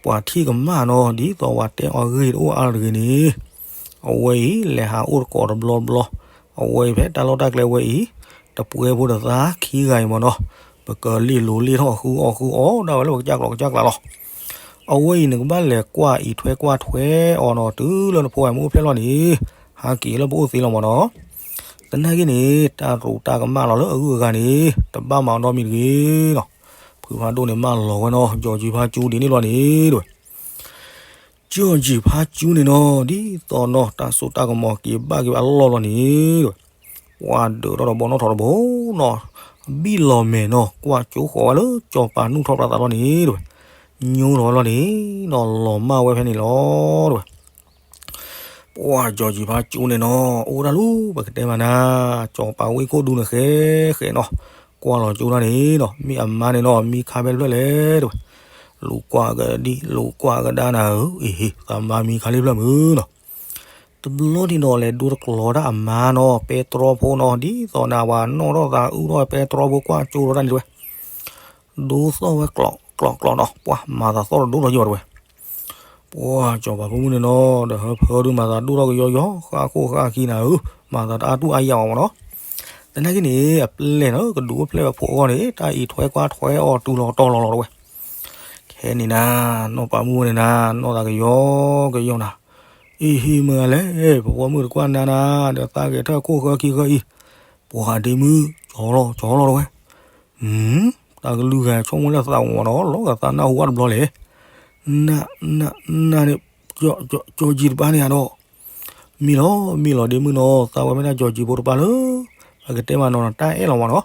ပှၤထံၣ်ကမၣ်နီၤ ဒ်သိးပှၤတဲအီၤဂ့ၢ်တအိၣ်အါတဂ့ၤန့ၣ် အဝဲအံၤလဲၤဟးအိၣ်တကိးတဘျီဘျီ, အဝဲအံၤဖဲတၢ်လီၢ်တၢ်ကျဲဝဲအံၤ တပှဲၤဖိတသးခံဂၤအံၤမ့ၢ်နီၤ, ပကလ့ၣ်လိၤလ့ၣ်ထီၣ်ဃုအီၣ်ဃုအီဒၣ်ဝဲလၢပကစၢ်ကျိၤကစၢ်ကျါလီၤ. အဝဲအံၤနကဘၣ်လဲၤကွၢ်အံးထွဲကွၢ်ထွဲအီၤနီၤ တုၤလၢနဖိဝဲမ့ၢ်အိၣ်ဖျဲၣ်လီၤန့ၣ် ဟးက့ၤလၢပအိၣ်သ့လီၤမ့ၢ်နီၤ. သနာ်က့န့ၣ် တၢ်ရူးတၢ်ကမၣ်လီၤလၢအဂုၤအဂၤန့ၣ် တဘၣ်မၤအီၤနီတမံၤတဂ့ၤနီၤ. ဖုဖးဒိၣ်န့ၣ်မၢလီၤဝဲနီၤ ကၠီၣ်ကၠံၣ်ဖါကၠူဒ်န့ၣ်လီၤန့ၣ်တဝဲ ကၠီၣ်ကၠံၣ်ဖါကၠူန့ၣ်နီၤ ဒ်သိးနီၤ တၢ်စိတၢ်ကမီၤက့ၤဘၣ်က့ၤဘၣ်အလီၢ်လီၤန့ၣ်တဝဲ, ပှၤဒုးထီၣ်ဒီးဘီနီၣ်ထီၣ်တဘိနီၤ, ဘံၣ်လီၤမဲာ်နီၤ ကွၢ်ကၠိဃီၤဝဲလၢကၠီၣ်ပၤနူၢ်ထီၣ်ပြးသးလီၤန့ၣ်တဝဲ, ညိထီၣ်ဝဲလီၤန့ၣ်နီၤ လီၤမၢ်ဝဲဖဲန့ၣ်လီၤတဝဲ. ပှၤကၠီၣ်ကၠံၣ်ဖါကၠူန့ၣ်နီၤ အိၣ်ဒၣ်လူၤ ပကတဲမးနၤ, ကၠီၣ်ပၤဝ့ၢ်ခိၣ်ဒူန့ၣ်ဃဲဃဲနီၤ, ကွၢ်လီၤကၠိဒၣ်န့ၣ်နီၤ မ့ၢ်အမါန့ၣ်နီၤ မံခါဖဲတဖျၢၣ်လဲၣ်တဝဲ, လူၤကွၢ်ကဒံ လူၤကွၢ်ကဒါနၤဧၢ, အ့ဟ့ သးမါမံခါလံဖျၢၣ်မုၢ်နီၤ. တဘျီန့ၣ်နီၤ လဲၤဒိတကျိၤဒၣ်အမါနီၤ ပဲတြီဖိနီၤ ဒ်သိးနၤပှၤနီၣ်ထီၣ်သးအုၣ်ထီၣ် ပဲတြီဖိကွၢ်ကၠိထီၣ်ဒၣ်န့ၣ်တဝဲ ဒိသီၣ်ဝဲကျီးကျီးကျီးနီၤ ပှၤမၤသးသီၣ်တဒိၣ်ထီၣ်ယီၤတဝဲ. ပှၤကၠီၣ်ပၤဖိမုၣ်န့ၣ်နီၤ ဒီးဟၢဖၢဒုးမၤသးဒိၣ်ထီၣ်ကယီယီ ဃၣ်ခိၣ်ဃၣ်ခံနၤဧၢ, မၤသးတအါတူၢ်အါယၢ်အီၤမ့ၢ်နီၤ. သနာ်က့န့ၣ် အပျဲၢ်နီၤ ကဒုးအိၣ်ဖျဲၣ်ဝဲဖိအဂီၢ်န့ၣ် တၢ်အံးထွဲကွၢ်ထွဲအီၤတုၤလီၤတီၤလီၤလီၤတဝဲ. ခဲန့ၣ်နၤ နီၢ်ပၤမုၣ်ဝဲန့ၣ်နၤ နီၢ်သးကယီကယီနၤ, အ့ဟ့ မုၢ်ဂၤလဲၣ် ပဝီမုၣ်တကွၢ်နၤနၤ ဒီးသးဂဲၤထၢၣ်ခိၣ်ဃၢခံဃၢအံၤ, ပှၤဒ့မုၣ် ကၠီလီၤကၠီလီၤတဝဲ. တၢ်ကလုၢ်ဂၤဆိကမိၣ်လၢသးအိၣ်မ့ၢ်နီၤ လီၤဂာ်သးနၢ်ဟူဝဲတဘျီလဲၣ်. န န နန့ၣ် ကၠီၣ်ကၠံၣ်တပၤန့ၣ်ဧါဒီး, မ့ၢ်လီၤ မ့ၢ်လီၤဒ့မုၣ်နီၤ သးဝဲမ့ၢ်ဒၣ်ကၠီၣ်ကၠံၣ်ဖိတပၤလၢ ပကတဲမးနီၤ တၢ်အဲၣ်လီၤမ့ၢ်နီၤ.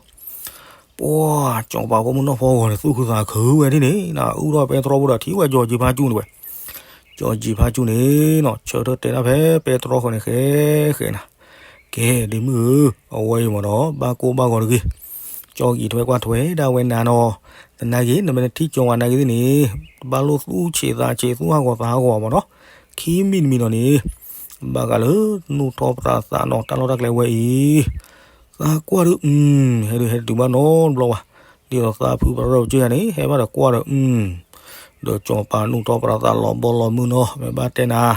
ပှၤကၠီၣ်ပၤဖိမုၣ်နီၢ်ဖီဂီၤန့ၣ် သူၣ်ခုသးခုဝဲဒ်န့ၣ် အုၣ်ထီၣ်ပဲတြီဖိဒီးထံၣ်ဝဲကၠီၣ်ကၠံၣ်ဖါကၠူန့ၣ်ဝဲ, ကၠီၣ်ကၠံၣ်ဖါကၠူန့ၣ်နီၤ ဆၢထၢၣ်တဲဒၣ်ဖဲပဲတြီဃီန့ၣ် ဃဲဃဲနၤ ကဲဒ့မုၣ်ဧၢ, အဝဲအံၤမ့ၢ်နီၤ ဘၣ်ကိၢ်ဘၣ်ဂီၤတဂ့ၤ, ကၠီၣ်အံးထွဲကွၢ်ထွဲဒၣ်ဝဲနၤနီၤ, သနာ်က့ နမ့ၢ်နထံၣ်ကၠီဝဲနာ်က့သ့ၣ်န့ၣ် တဘၣ်လိၣ်သူၣ်ဆံးသးဆံးသူၣ်ဟးဂီၤသးဟးဂီၤမ့ၢ်နီၤ, ခံမံၤတမံၤနီၤန့ၣ် ဘၣ်ဃးလၢနူၢ်ထီၣ်ပြးသးနီၤ တၢ်လီၢ်တၢ်ကျဲဝဲအံၤ သးကွၢ်ဒီး အု ဟဲဒုးဟဲတတုၤဘၣ်နီတဘျီဘၣ်, ဒ်သိးသးဖုပရၢၢ်ပကၢၢ်ယၤန့ၣ် ဟဲဘၣ်ဒီးကွၢ်ဒီး အု ဒီးကၠီၣ်ပၤနူၢ်ထီၣ်ပြးသးလီၤဘီလီၤမုၢ်နီၤ မ့ၢ်ဘၣ်တဲနၤ,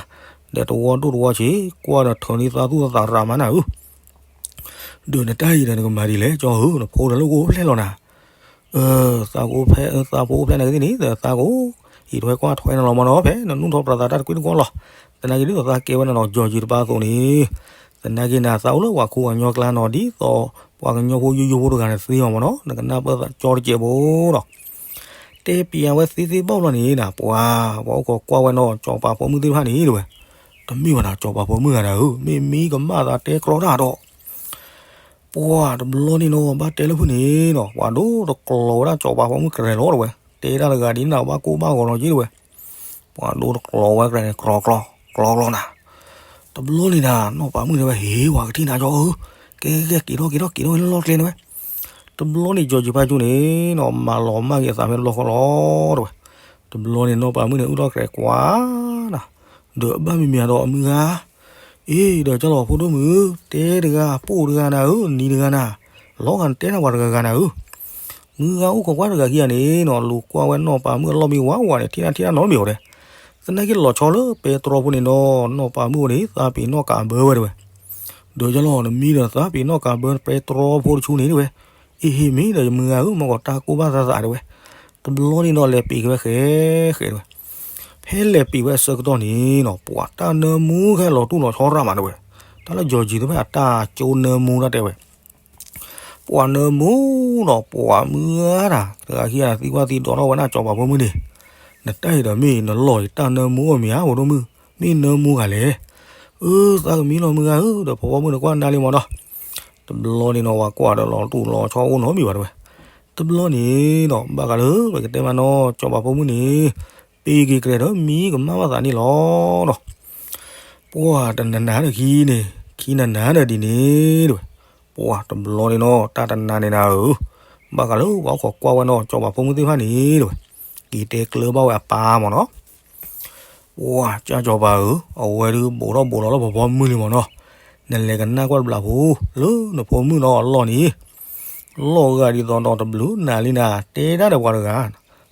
ဒီးတဝီဒိၣ်တဝီဆံး ကွၢ်ဒီးထၢနံၤသးသူၣ်သးရးမးနၤဧၢ, ဒီးနတၢ်အံၤဒီးနကမၤဒ်လဲၣ် ကၠီဧၢ, နဖိဒီးလၢကအိၣ်ဖျဲၣ်လီၤနၤ သးကအိၣ်ဖဲ သးဖိအိၣ်ဖျဲၣ်နၤကသ့ၣ်န့ၣ် သးကအိၣ်အံးထွဲကွၢ်ထွဲနၤလီၤမ့ၢ်နီၤ ဖဲနနူၢ်ထီၣ်ပြးသးတၢ်တကွံတကွီလီၤ, သနာ်က့ဒ်သိးသးကဲဝဲနၤနီၤ ကၠီၣ်ကၠံၣ်တပၤအသိးန့ၣ်, သနာ်က့နၤသးအိၣ်လၢပှၤခိၣ်ပှၤကညီကျါနီၤ ဒ်သိး ပှၤကညီဖိယိယိဖိတဂၤန့ၣ်သ့အီၤမ့ၢ်နီၤ နကနၢ်ပၢၢ်ကၠီတစဲးဘိနီၤ, တဲပျးဝဲသ့သ့ဘၣ်ဘျီန့ၣ်နၤ ပှၤ ပှၤအိၣ်ခိးကွၢ်ဝဲနီၤ ကၠီၣ်ပၤဖိမုၣ်သ့ၣ်တဖၣ်န့ၣ်တဲဝဲ, တမ့ၢ်ဘၣ်နၤ ကၠီၣ်ပၤဖိမုၣ်ဂၤနၤဧၢ မ့ၢ်မံကမၣ်သးတဲကြီတၢ်ဒီး ပှၤတဘျီန့ၣ်နီၤ ဘၣ်တဲလၢဖုန့ၣ်နီၤ ပှၤဒိတကျိၤဝဲဒၣ်ကၠီၣ်ပၤဖိမုၣ်ကရဲၤလီၤတဝဲ, တဲဒၣ်တဂၤဒ်န့ၣ် ဘၣ်ကိၢ်ဘၣ်ဂီၤလီၤက့တဝဲ, ပှၤဒိတကျိၤဝဲကရဲၤန့ၣ် ကြီကြီ ကြီကြီနၤ, တဘျီန့ၣ်နၤ နီၢ်ပၤမုၣ်န့ၣ်ဝဲ ဟ့ၣ် ပှၤကထံၣ်နၤကၠီဧၢ, ကဲကဲကဲ က့ၤထီၣ်က့ၤထီၣ်က့ၤထီၣ်ဝဲလၢလီၢ်ကျဲန့ၣ်ဝဲ, တဘျီန့ၣ် ကၠီၣ်ကၠံၣ်ဖါကၠူန့ၣ်နီၤ မၤလီၤမၢ်က့ၤအသးဖဲတဘျီဃီလီၤတဝဲ, တဘျီန့ၣ် နီၢ်ပၤမုၣ်န့ၣ် အုၣ်ထီၣ်ကရဲၤကွၢ်နၤ, ဒီးအဘၣ်မံၤမံၤဒီးအမုၢ်ဂၤ အ့ ဒီးကၠီလီၤဖိဒိၣ်မုၣ်, တဲတဂၤ ပိၢ်တဂၤနၤဧၢ, နံၤတဂၤနၤ, လီၤဂာ်နတဲနၤပှၤတဂၤဂၤနၤဧၢ, မုၢ်ဂၤအိၣ်ခိးကွၢ်တဂၤခံဂၤန့ၣ်နီၤ လူၤကွၢ်ဝဲနီၢ်ပၤမုၣ်အလီၢ်မံဝးဝးန့ၣ် ထံၣ်နၤထံၣ်နၤနီတမံၤဧိၤဒဲး, သနာ်က့လီၤဆီလၢပဲတြီဖိန့ၣ်နီၤ နီၢ်ပၤမုၣ်အိၣ်န့ၣ် သးပ့ၤနီၣ်ကးဘၢဝဲတဝဲ, ဒီးကၠီလီၤ နမံၤဒီးသးပ့ၤနီၣ်ကးဘၢပဲတြီဖိတဆူန့ၣ်တဝဲ, အ့ဟ့ၣ်မ့ၢ်ဒီးယမုၢ်ဂၤဧၢ မ့ၢ်ကီးတၢ်ကိၢ်ဘၣ်သးသးတဝဲ, တဘျီန့ၣ်နီၤ လဲၤပံာ်က့ၤဝဲဃဲဃဲတဝဲ ဖဲလဲၤပံာ်ဝဲအဆၢကတီၢ်န့ၣ်နီၤ ပှၤတၢ်နၢမူခဲလီၤတူၢ်လီၤဆီရၣ်မးတဝဲ, တၢ်လၢကၠီၣ်ကၠံၣ်တဖၣ်အတၢ်ကၠိနၢမူတၢ်တဲဝဲ, ပှၤနၢမူနီၤ ပှၤမုၢ်ဂၤတၢ် တဂၤခံဂၤသံကွၢ်သံဒိးထီၣ်ဝဲဒၣ်ကၠီၣ်ပၤဖိမုၣ်န့ၣ်, နတၢ်အံၤဒီးမ့ၢ်နလီၢ်အံၤတၢ်နၢမူအီၤမ့ၢ်ဧါ ဖိဒိၣ်မုၣ်, မ့ၢ်နၢမူဂၤလဲၣ်, အၢ သးကမံလီၤမုၢ်ဂၤဧၢ ဒီးဖီဖီမုၣ်နကွၢ်နၤလံမးနီၤ, တဘျီန့ၣ်နီၤ ပှၤကွၢ်ဒီးလီၤတူၢ်လီၤဆီအိၣ်နီတမံၤဘၣ်တဝဲ, တဘျီန့ၣ်နီၤ ဘၣ်ဃးလၢပကတဲမးနီၤ ကၠီၣ်ပၤဖိမုၣ်န့ၣ် ပ့ၤက့ၤကြဲၤဒီးမံကမၣ်ဘၣ်သးန့ၣ်လီၤနီၤ, ပှၤတနၤနၤဒီးခံန့ၣ် ခံနၤနၤဒီးဒ်န့ၣ်တဝဲ, ပှၤတဘျီန့ၣ်နီၤ တၢ်တနၤန့ၣ်နၤဧၢ, ဘၣ်ဃးလၢပှၤအိၣ်ခိးကွၢ်ဝဲနီၤ ကၠီၤပၤဖိမုၣ်သ့ၣ်တဖၣ်န့ၣ် တဲဝဲ, က့ၤတဲကျၢၤဘၣ်ဝဲအပၢ်မၢ်နီၤ. ပှၤကၠီၤပၤဧၢ, အဝဲဒုးဘူးထီၣ်ဘူးလီၤလၢပှၤပိာ်မုၣ်လံမၢ်နီၤ. နလဲၤကနၣ်ကွၢ်တဘျီဖိ, လၢနဖိမုၣ်နီၤအလီၢ်န့ၣ် လီၢ်ဂၤဒ်သိးဒီးတဘျုးနၤလံနၤ, တဲဒၣ်ဒီးပှၤတဂၤ,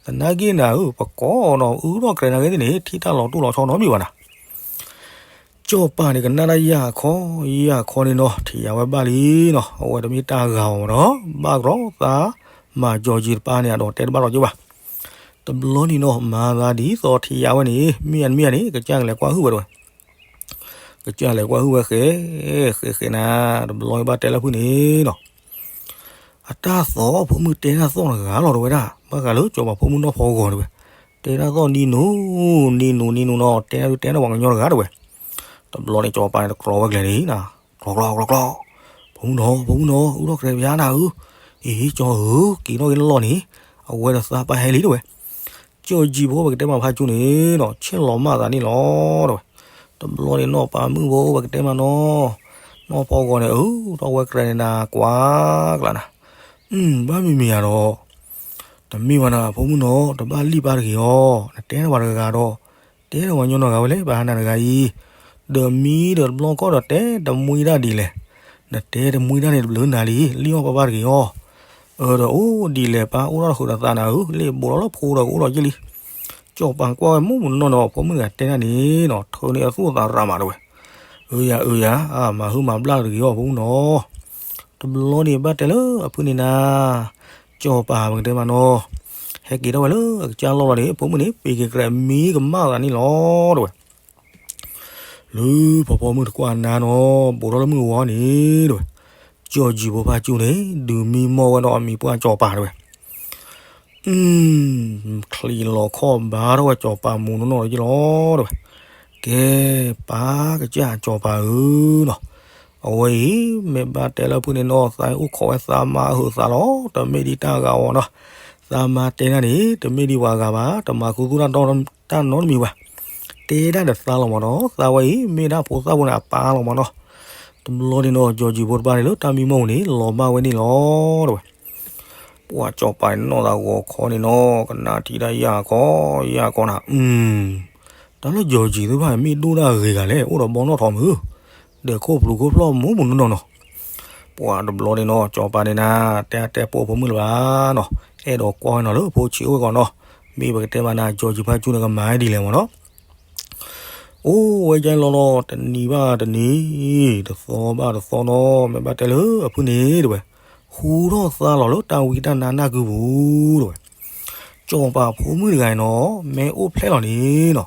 သနာ်က့နၤဧၢ, ပကိးနီၤ အူထီၣ်ကျဲနၤဂ့ၤသ့ၣ်န့ၣ် ထံၣ်တၢ်လီၤတိၢ်လီၤဆီနီတမံၤဘၣ်နၤ. ကၠီၤပၤန့ၣ်ကနၣ်တၢ်ယၢ်ခီ, ယၢ်ခီန့ၣ်နီၤ ထံၣ်ယၤဝဲဘၣ်လံနီၤ, အဝဲတမ့ၢ်တၢ်ဂၤအီၤမၢ်နီၤ, ဘၣ်ကရီသး, မၤကၠီၤကၠံတပၢ်န့ၣ် အဒီးတဲတဘၣ်လီၤက့ဘၣ်. တဘျီန့ၣ်နီၤ မၤသးဒ်သိးထံၣ်ယၤဝဲန့ၣ် မ့ၢ်အမ့ၢ်န့ၣ် ကစၢ်ကလဲၤကွၢ်ဟုၣ်ဝဲတဝဲ ကစၢ်လဲၤကွၢ်ဟုၣ်ဝဲဃဲ, ဃဲဃဲနၤ, တဘျီဘၣ်တဲလၢဖုၣ်န့ၣ်နီၤ, အတၢ်သီၣ်ဖိမုၣ်တဲတၢ်သီၣ်တဂၤလီၤတဝဲဒၣ်, ဘၣ်ဃးလၢကၠီၤပၤဖိမုၣ်နီၢ်ဖီဂီၤတဝဲ, တဲတၢ်သီၣ်နံၤနူၤ, နံၤနူၤနံၤနူၤနီၤ, တဲတၢ်ဒုးတဲတၢ်ပှၤကညီတဂၤတဝဲ. တဘျီန့ၣ်ကၠီၤပၤန့ၣ်တကြၢးဝဲကျဲၤန့ၣ်နၤ, ကျီကျီကျီကျီ, ဖိမုၣ်နီၤ ဖိမုၣ်နီၤ အူထီၣ်ကျဲပယါနၤဧၢ, အ့ ကၠီၤဧၢ, က့ၤထီၣ်က့ၤနလီၢ်န့ၣ်, အဝဲဒီးသးပၢ်ဟဲလံတဝဲ ကၠီၤကၠံဖိပကတဲမးဖးကၠူန့ၣ်နီၤ ဆဲးလီၤမၢ်သးန့ၣ်လီၤတဝဲ. တဘျီန့ၣ်နီၤ ပၢ်မုၣ်ဖိပကတဲမးနီၤ, နီၢ်ဖီဂီၤန့ၣ် အူထီၣ်ဝဲကျဲန့ၣ်နၤ ကွၢ်ကျါနၤ, ဘၣ်မံၤမံၤယၤဒီး, တမ့ၢ်ဘၣ်နၤ ဖိမုၣ်နီၤ တဘၣ်လံၣ်ပၢ်တဂ့ၤအီၤ, နတဲနပှၤတဂၤဒီး, တဲဒီးပှၤညီနီၢ်ဂၤဝဲလဲၣ် ပှၤဟးနၤတဂၤအံၤ, ဒီးမံဒီးတဘျီကီၢ်ဒီးတဲတမှံတၢ်ဒ်လဲၣ်, နတဲတမှံတၢ်န့ၣ်တဘျုးနၤလံ လံၣ်အီၣ်ပၢ်ပၢ်တဂ့ၤအီၤ အၢဒီးအိၣ်ဒ်လဲၣ် ပၢ်အိၣ်ထီၣ်တဃုာ်ဒီးသးနၤဧၢ, လ့ၣ်ဘူးလီၤလၢဖိဒီးကအိၣ်ဒီးက့လံ. ကၠီၤပၤကွၢ်ဝဲမုၢ်မုၢ်နီၢ်နီၢ် ဖိမုၣ်တဂၤတဲဒၣ်န့ၣ်နီၤ ထၢန့ၢ်အသူၣ်အသးရးမးတဝဲ, အၢယၤအၢယၤ အမၤဟုၣ်မၤဘျၣ်တဂ့ၤအီၤ ဖိမုၣ်နီၤ. တဘျီန့ၣ်ဘၣ်တဲလၢအဖုၣ်န့ၣ်နၤ, ကၠီၤပၤပကတဲမးနီၤ, ဟဲက့ၤထီၣ်ဝဲလၢအကစၢ်လီၢ်လီၤန့ၣ် ဖိမုၣ်န့ၣ် ပ့ၤက့ၤကြဲးမံကမၣ်သးန့ၣ်လီၤတဝဲ လၢဖီဖီမုၢ်တကွၢ်နၤနီၤ ဘူးထီၣ်လၢမုၢ်ဝီန့ၣ်တဝဲ, ကၠီၤကၠံဖိဖးကၠူန့ၣ် ဒုးမံမီၢ်ဝဲဒီးအမံၤပှၢ်ကၠီၤပၤတဝဲ, ချံးလီၤခီၣ်ဘါထီၣ်ဝဲကၠီၤပၤမူးနီၢ်နီၢ်လီၤက့လီၤတဝဲ, ကဲ ပၢ်ကစၢ်ကၠီၤပၤဧၢနီၤ, အဝဲအံၤ မ့ၢ်ဘၣ်တဲလၢဖုၣ်န့ၣ်နီၤ သးအိၣ်ခိးဝဲသးမါအဟုးသးလီၤ တမ့ၢ်ဒ်တၢ်ဂၤအီၤနီၤ, သးမါတဲနၤန့ၣ် တမ့ၢ်ဒ်ပှၤဂၤဘၣ် တမၤခူသူၣ်တၢ်နီတမံၤဘၣ်, တဲဒၣ်ဒီးသးလီၤမးနီၤ သးဝဲအံၤ မ့ၢ်ဒၣ်ဖိသၣ်ဖိန့ၣ်အပၢ်လီၤမးနီၤ, တဘျီန့ၣ်နီၤ ကၠီၤကၠံဖိတပၢ်န့ၣ်လၢတၢ်မံမီၢ်ပူၤန့ၣ် လီၤဘၣ်ဝဲန့ၣ်လီၤတဝဲ ပှၤကၠီၤပၤန့ၣ်နီၢ်သးဂီၤခီန့ၣ်နီၤ ကနၣ်ထံၣ်တၢ်ယၢ်ခီ ယၢ်ခီနၤ, တၢ်လၢကၠီၤကၠံသ့ၣ်တဖၣ်မ့ၢ်ဒိၣ်ဒၣ်ဂ့ၤဂၤလဲၣ် အိၣ်ဒီးဘီနီၣ်ထီၣ်မုၢ်, ဒီးခိၣ်ပျူၤခိၣ်ဖျီၣ်မူးမူးနီၢ်နီၢ်နီၤ, ပှၤတဘျီန့ၣ်နီၤ ကၠီၤပၤန့ၣ်နၤ တဲအတဲပိာ်ဖိမုၣ်လၢၤဘၣ်နီၤ, အဲၣ်ဒိးကွၢ်ဝဲနီၤလၢဖိဆံးအိၣ်ဝဲကီးနီၤ, မ့ၢ်ပကတဲမးနၤ ကၠီၤကၠံဖါကၠူန့ၣ်ကမၤဝဲဒ်လဲၣ်မးနီၤ အိၣ်ဝဲကၠီလီၤလီၤ တနံၤဘၣ်တနံၤ, တသီဘၣ်တသီနီၤ, မ့ၢ်ဘၣ်တဲလၢအဖုၣ်န့ၣ်တဝဲ, ဟူထီၣ်သါလီၤလၢတၢ်ဝံတၢ်နါနၢ်ကုပူၤတဝဲ, ကၠီၤပၤဖိမုၣ်တဂၤနီၤ မ့ၢ်အိၣ်ဖျဲၣ်လီၤန့ၣ်နီၤ,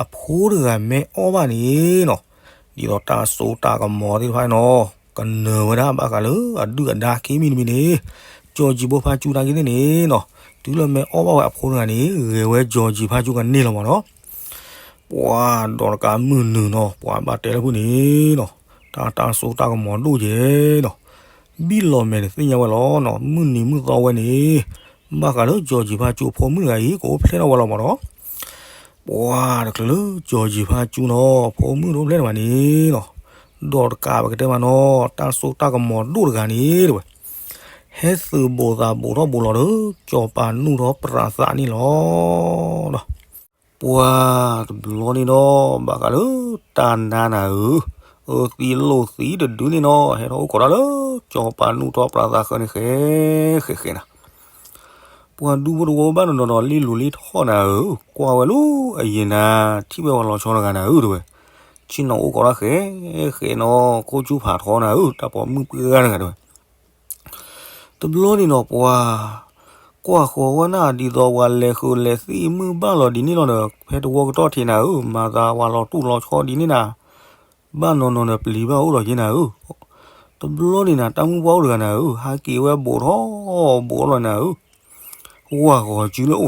အဖိတဂၤမ့ၢ်အီၣ်ဘၣ်န့ၣ်နီၤ, ဒ်သိးတၢ်စိတၢ်ကမီၤသ့ၣ်တဖၣ်နီၤ, ကနၢၤဝဲဒၣ်ဘၣ်ဃးလၢအဒုၣ်အဒါခံမံၤတမံၤန့ၣ်, ကၠီၤကၠံဖိဖါကၠူတၢ်ဂ့ၢ်သ့ၣ်န့ၣ်နီၤ, တုၤလၢမ့ၢ်အီၣ်ဘၣ်ဝဲအဖိတဂၤန့ၣ် ဂဲၤဝဲကၠီၤကၠံဖါကၠူကန့ၢ်လီၤမးနီၤ ပှၤဒီးတကးမုၢ်နုာ်နီၤ ပှၤဘၣ်တဲလၢဖုၣ်န့ၣ်နီၤ, တၢ်တၢ်စိတၢ်ကမီၤဒိၣ်ကဲနီၤ, ဘံၣ်လီၤမဲာ်န့ၣ်သ့ၣ်ညါဝဲလီၤနီၤ, မုၢ်နံၤမုၢ်သီဝဲန့ၣ်, ဘၣ်ဃးလၢကၠီၤကၠံဖါကၠူအဖိမုၣ်တဂၤအံၤ ကအိၣ်ဖျဲၣ်ထီၣ်ဝဲလီၤမးနီၤ, ပှၤတချုးလၢကၠီၤကၠံဖါကၠူနီၤ ဖိမုၣ်တအိၣ်ဖျဲၣ်န့ၣ်ဘၣ်န့ၣ်နီၤ, ဒီးတကးပကတဲမးနီၤ တၢ်စိတၢ်ကမီၤဒိၣ်တဂၤန့ၣ်တဝဲ ဟဲသုးဘူးသးဘူးထီၣ်ဘူးလီၤဒီး ကၠီၤပၤနူၢ်ထီၣ်ပြးသးန့ၣ်လီၤ. ပှၤတဘျီန့ၣ်ဒီး ဘၣ်ဃးလၢတၢ်နါနၤဧၢ, အၢသံလိာ်သံတဒုန့ၣ်နီၤ ဟဲထီၣ်အိၣ်ခိးတၢ်လၢ ကၠီၤပၤနူၢ်ထီၣ်ပြးသးဃၢၤန့ၣ် ဃဲဃဲနၤ ပှၤဒူဖိတဝီဘၣ်နီၤနီၤနီၤ လံၣ်လူၤလံၣ်ထီၣ်နၤဧၢ, ကွၢ်ဝဲလၢအယံၤနၤ ထံၣ်ဝဲပှၤလီၤဆီတဂၤနၤဧၢ တဝဲ, ဆ့ၣ်နီၤအိၣ်ခိးတၢ်ဃဲဃဲနီၤ ခိၣ်ဆူၣ်ဖးထီနၤဧၢ တၢ်ပိာ်မုၣ်ပှၢ်ဂၤတဂၤတဝဲ တဘျီန့ၣ်နီၤ ပှၤကွၢ်ဃီၤဝဲနၤ ဒ်သိးပှၤလဲၤဃုာ်လဲၤသံမုၢ်ဘၣ်လီၤဒ်န့ၣ်လီၤဒီး ဖဲတဝီကတီၢ်ထံးနၤဧၢ, မၤသးပှၤလီၤတူၢ်လီၤဆီဒ်န့ၣ်နၤ, ဘၣ်နီၢ်နီၢ်ဒီးပျံၤဘၣ်အိၣ်ဒီးက့နၤဧၢ, တဘျီန့ၣ်နၤ တၢ်မုၣ်ပှၢ်အိၣ်တဂၤနၤဧၢ, ဟးက့ၤဝဲဘူးထီၣ်ဘူးထီၣ်နၤဧၢ, ဝၢ်ဂီၤစုလၢအိၣ်တ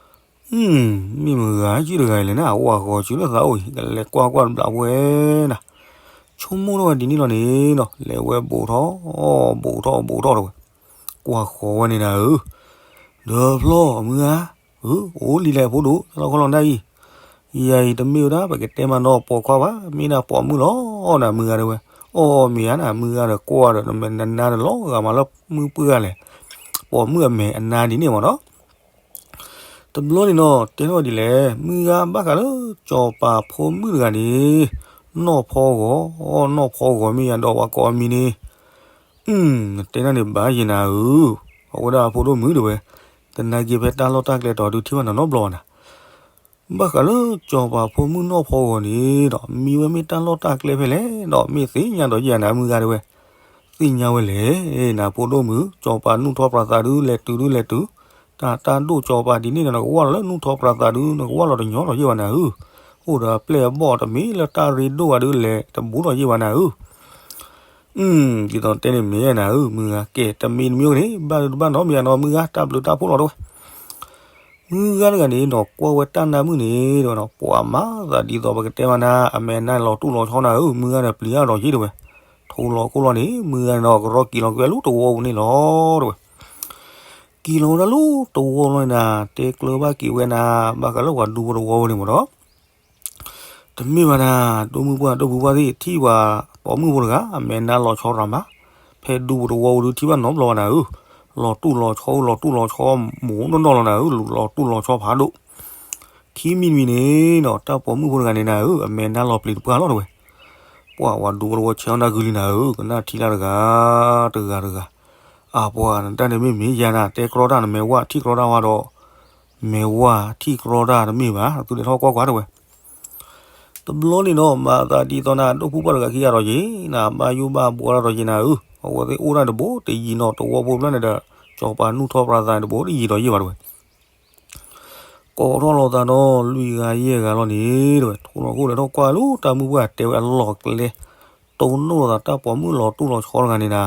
ဝဲ မ့ၢ်မုၢ်ဂၤစုတဂၤအံၤလဲၣ်နၤ ဝၢ်ဂီၤစုလၢသးအိၣ်အံၤ ကလဲၤကွၢ်ကွၢ်တဘျီဝဲနၤ, ဆိကမိၣ်ထီၣ်ဝဲဒ်န့ၣ်လီၤန့ၣ်နီၤ လဲၤဝဲဘူးထီၣ် ဘူးထီၣ်ဘူးထီၣ်တဝဲ, ကွၢ်ဃီၤဝဲန့ၣ်နၤဧၢ, ဒီးဖျီမုၢ်ဧါ, အိၣ်လံလဲၣ်ဖိဒိၣ် တၢ်လီၢ်ခီလီၤနၤအံၤ ယၤအံၤတမ့ၢ်ဝဲဒၣ် ပကတဲမးနီၤပိာ်ခွါဘၣ် မ့ၢ်ဒၣ်ပိာ်မုၣ်လီၤနၤ မုၢ်ဂၤတဝဲ, အီၣ်မ့ၤဧါနၤ မုၢ်ဂၤဒီးကွၢ်ဒီး နမ့ၢ်နနါဒီးလီၤဂာ်မးလၢမုၢ်ပှၢ်ဂၤလဲၣ်, ပိာ်မုၣ်အမဲာ်အနါဒ်န့ၣ်မ့ၢ်နီၤ. တဘျီန့ၣ်နီၤ တဲထီၣ်ဒ်လဲၣ်, မုၢ်ဂၤဘၣ်ဃးလၢ စီၤပၤဖိမုၣ်တဂၤန့ၣ် နီၢ်ဖီဂီၤ, နီၢ်ဖီဂီၤမ့ၢ်ယၤဒီးပှၤကိးအမံၤန့ၣ်, နတဲနၢ်န့ၣ်ဘၣ်ယဲနၤဧၢ, အဝဲဒၣ်အဖိဒိၣ်မုၣ်တဲဝဲ, သနာ်က့ဖဲတၢ်လီၢ်တၢ်ကျဲတီၤဒုးထံၣ်ဘၣ်နၤနီတဘျီဘၣ်နၤ. ဘၣ်ဃးလၢစီၤပၤဖိမုၣ်နီၢ်ဖီဂီၤန့ၣ်ဒီး မံဝဲမ့ၢ်တၢ်လီၢ်တၢ်ကျဲဖဲလဲၣ်ဒီး မ့ၢ်သ့ၣ်ညါဒီးယဲနၤမုၢ်ဂၤတဲဝဲ, သ့ၣ်ညါဝဲလဲၣ်, နဖိဒိၣ်မုၣ် စီၤပၤနူၢ်ထီၣ်ပြးသးဒုးလဲၤတုၤဒုးလဲၤတုၤ, တၢ်တၢ်ဒိၣ်စီၤပၤဒ်န့ၣ်ဒီး နကဝၢ်လီၤလၢနူၢ်ထီၣ်ပြးသးဒုး နကဝၢ်လီၤတညီဒီးယဲဘၣ်နၤဧၢ, အိၣ်ဒီးအပျဲၢ်အဘီၣ်တမ့ၢ်လၢတၢ်ရ့ဒိၣ်ဘၣ်ဒုးလဲၤတဘူးဒီးယဲဘၣ်နၤဧၢ. ဒ်သိးတဲန့ၣ်မ့ၢ်နၤဧၢ, မုၢ်ဂၤကဲ တမံၤတမံၤအိၣ်က့ၤန့ၣ် ဘၣ်ဒုးတဘၣ်နီတမံၤနီၤ မုၢ်ဂၤ တၢ်ဘျုးတၢ်ဖှိၣ်လီၤတဲဝဲ. မုၢ်ဂၤတဂၤန့ၣ်နီၤ ကွၢ်ဝဲတၢ်နါမုၣ်န့ၣ်တဲဝဲနီၤ ပှၤမၤသးဒ်သိးပကတဲမးနၤ အမဲာ်နါလီၤတူၢ်လီၤဆီနၤဧၢ, မုၢ်ဂၤန့ၣ်ပျံၤအါဒီးယဲတဲဝဲ, ထိလီၤခိၣ်လီၤန့ၣ် မုၢ်ဂၤန့ၣ်နီၤ ကရီက့ၤလီၤက့ၤဝဲလၢတဝီပူၤန့ၣ်လီၤတဲဝဲ. က့ၤလီၤဝဲဒၣ်လၢတဝီလီၤန့ၣ်နၤ တဲကျၢၤဘၣ်က့ၤဝဲနၤ ဘၣ်ဃးလၢပှၤဒူဖိတဝီပူၤန့ၣ်မ့ၢ်နီၤ. တမ့ၢ်ဘၣ်နၤ, ဒိၣ်မုၢ်ပှၢ်ဒိၣ်ဖုပှၢ်သ့ၣ် ထံၣ်ပှၤပိာ်မုၣ်ဖိတဂၤ အမဲာ်နါလီၤဆီရၤမး, ဖဲဒူပူၤတဝီပူၤဒုးထံၣ်ဘၣ်နီတဘျီဘၣ်နၤဧၢ, လီၤတူၢ်လီၤဆီ လီၤတူၢ်လီၤဆီ မူးနီၢ်နီၢ်လီၤနၤဧၢ, လီၤတူၢ်လီၤဆီဖးဒိၣ်, ခံမံၤတမံၤန့ၣ်နီၤ တၢ်ပိာ်မုၣ်ဖိတဂၤန့ၣ်နၤဧၢ အမဲာ်နါလီၤပျံၤတပှၢ်လီၤတဲဝဲ. ပှၤဝဲဒူဖိတဝီဆဲးအီၣ်နၢ်ဂုာ်လံနၤဧၢ, ကနၣ်ထံလၢတဂၤ တဂၤတဂၤ, အပှၤ နတၢ်န့ၣ်မ့ၢ်မ့ၢ်ယၤနၤ တဲကြီတၢ်နမဲာ်ဝါထံၣ်ကြီတၢ်ဝဲဒီး မဲာ်ဝါထံၣ်ကြီတၢ်တမ့ၢ်ဘၣ် သုလဲၤထီၣ်ကွၢ်ကွၢ်တဲဝဲ. တဘျီန့ၣ်နီၤ မၤသးဒ်သိးနၤ ဒိၣ်ဖုပှၢ်တဂၤခံဂၤဒီးယဲ နဘၣ်ယိၣ်ဘၣ်ဘှီတၢ်ဒီးယဲနၤဧၢ, အဝဲသ့ၣ်အိၣ်ဒၣ်တဘိတယံၤနီၤ တဝီဖိဖျၢၣ်န့ၣ်ဒီး စီၤပၤနူၢ်ထီၣ်ပြးသးန့ၣ်တဘိတယံၤဒီးယဲဘၣ်တဲဝဲ. ကိးထီၣ်လိာ်သးနီၤ လွံၢ်ဂၤယဲၢ်ဂၤလီၤန့ၣ်တဲဝဲ ထိလီၤခိၣ်လဲၤထီၣ်ကွၢ်လၢတၢ်မုၢ်ပှၢ်တဲဝဲအလီၢ်ကျဲ တိၢ်နီၣ်လိာ်သးတၢ်ပိာ်မုၣ်လီၤတူၢ်လီၤဆီတဂၤန့ၣ်နၤ,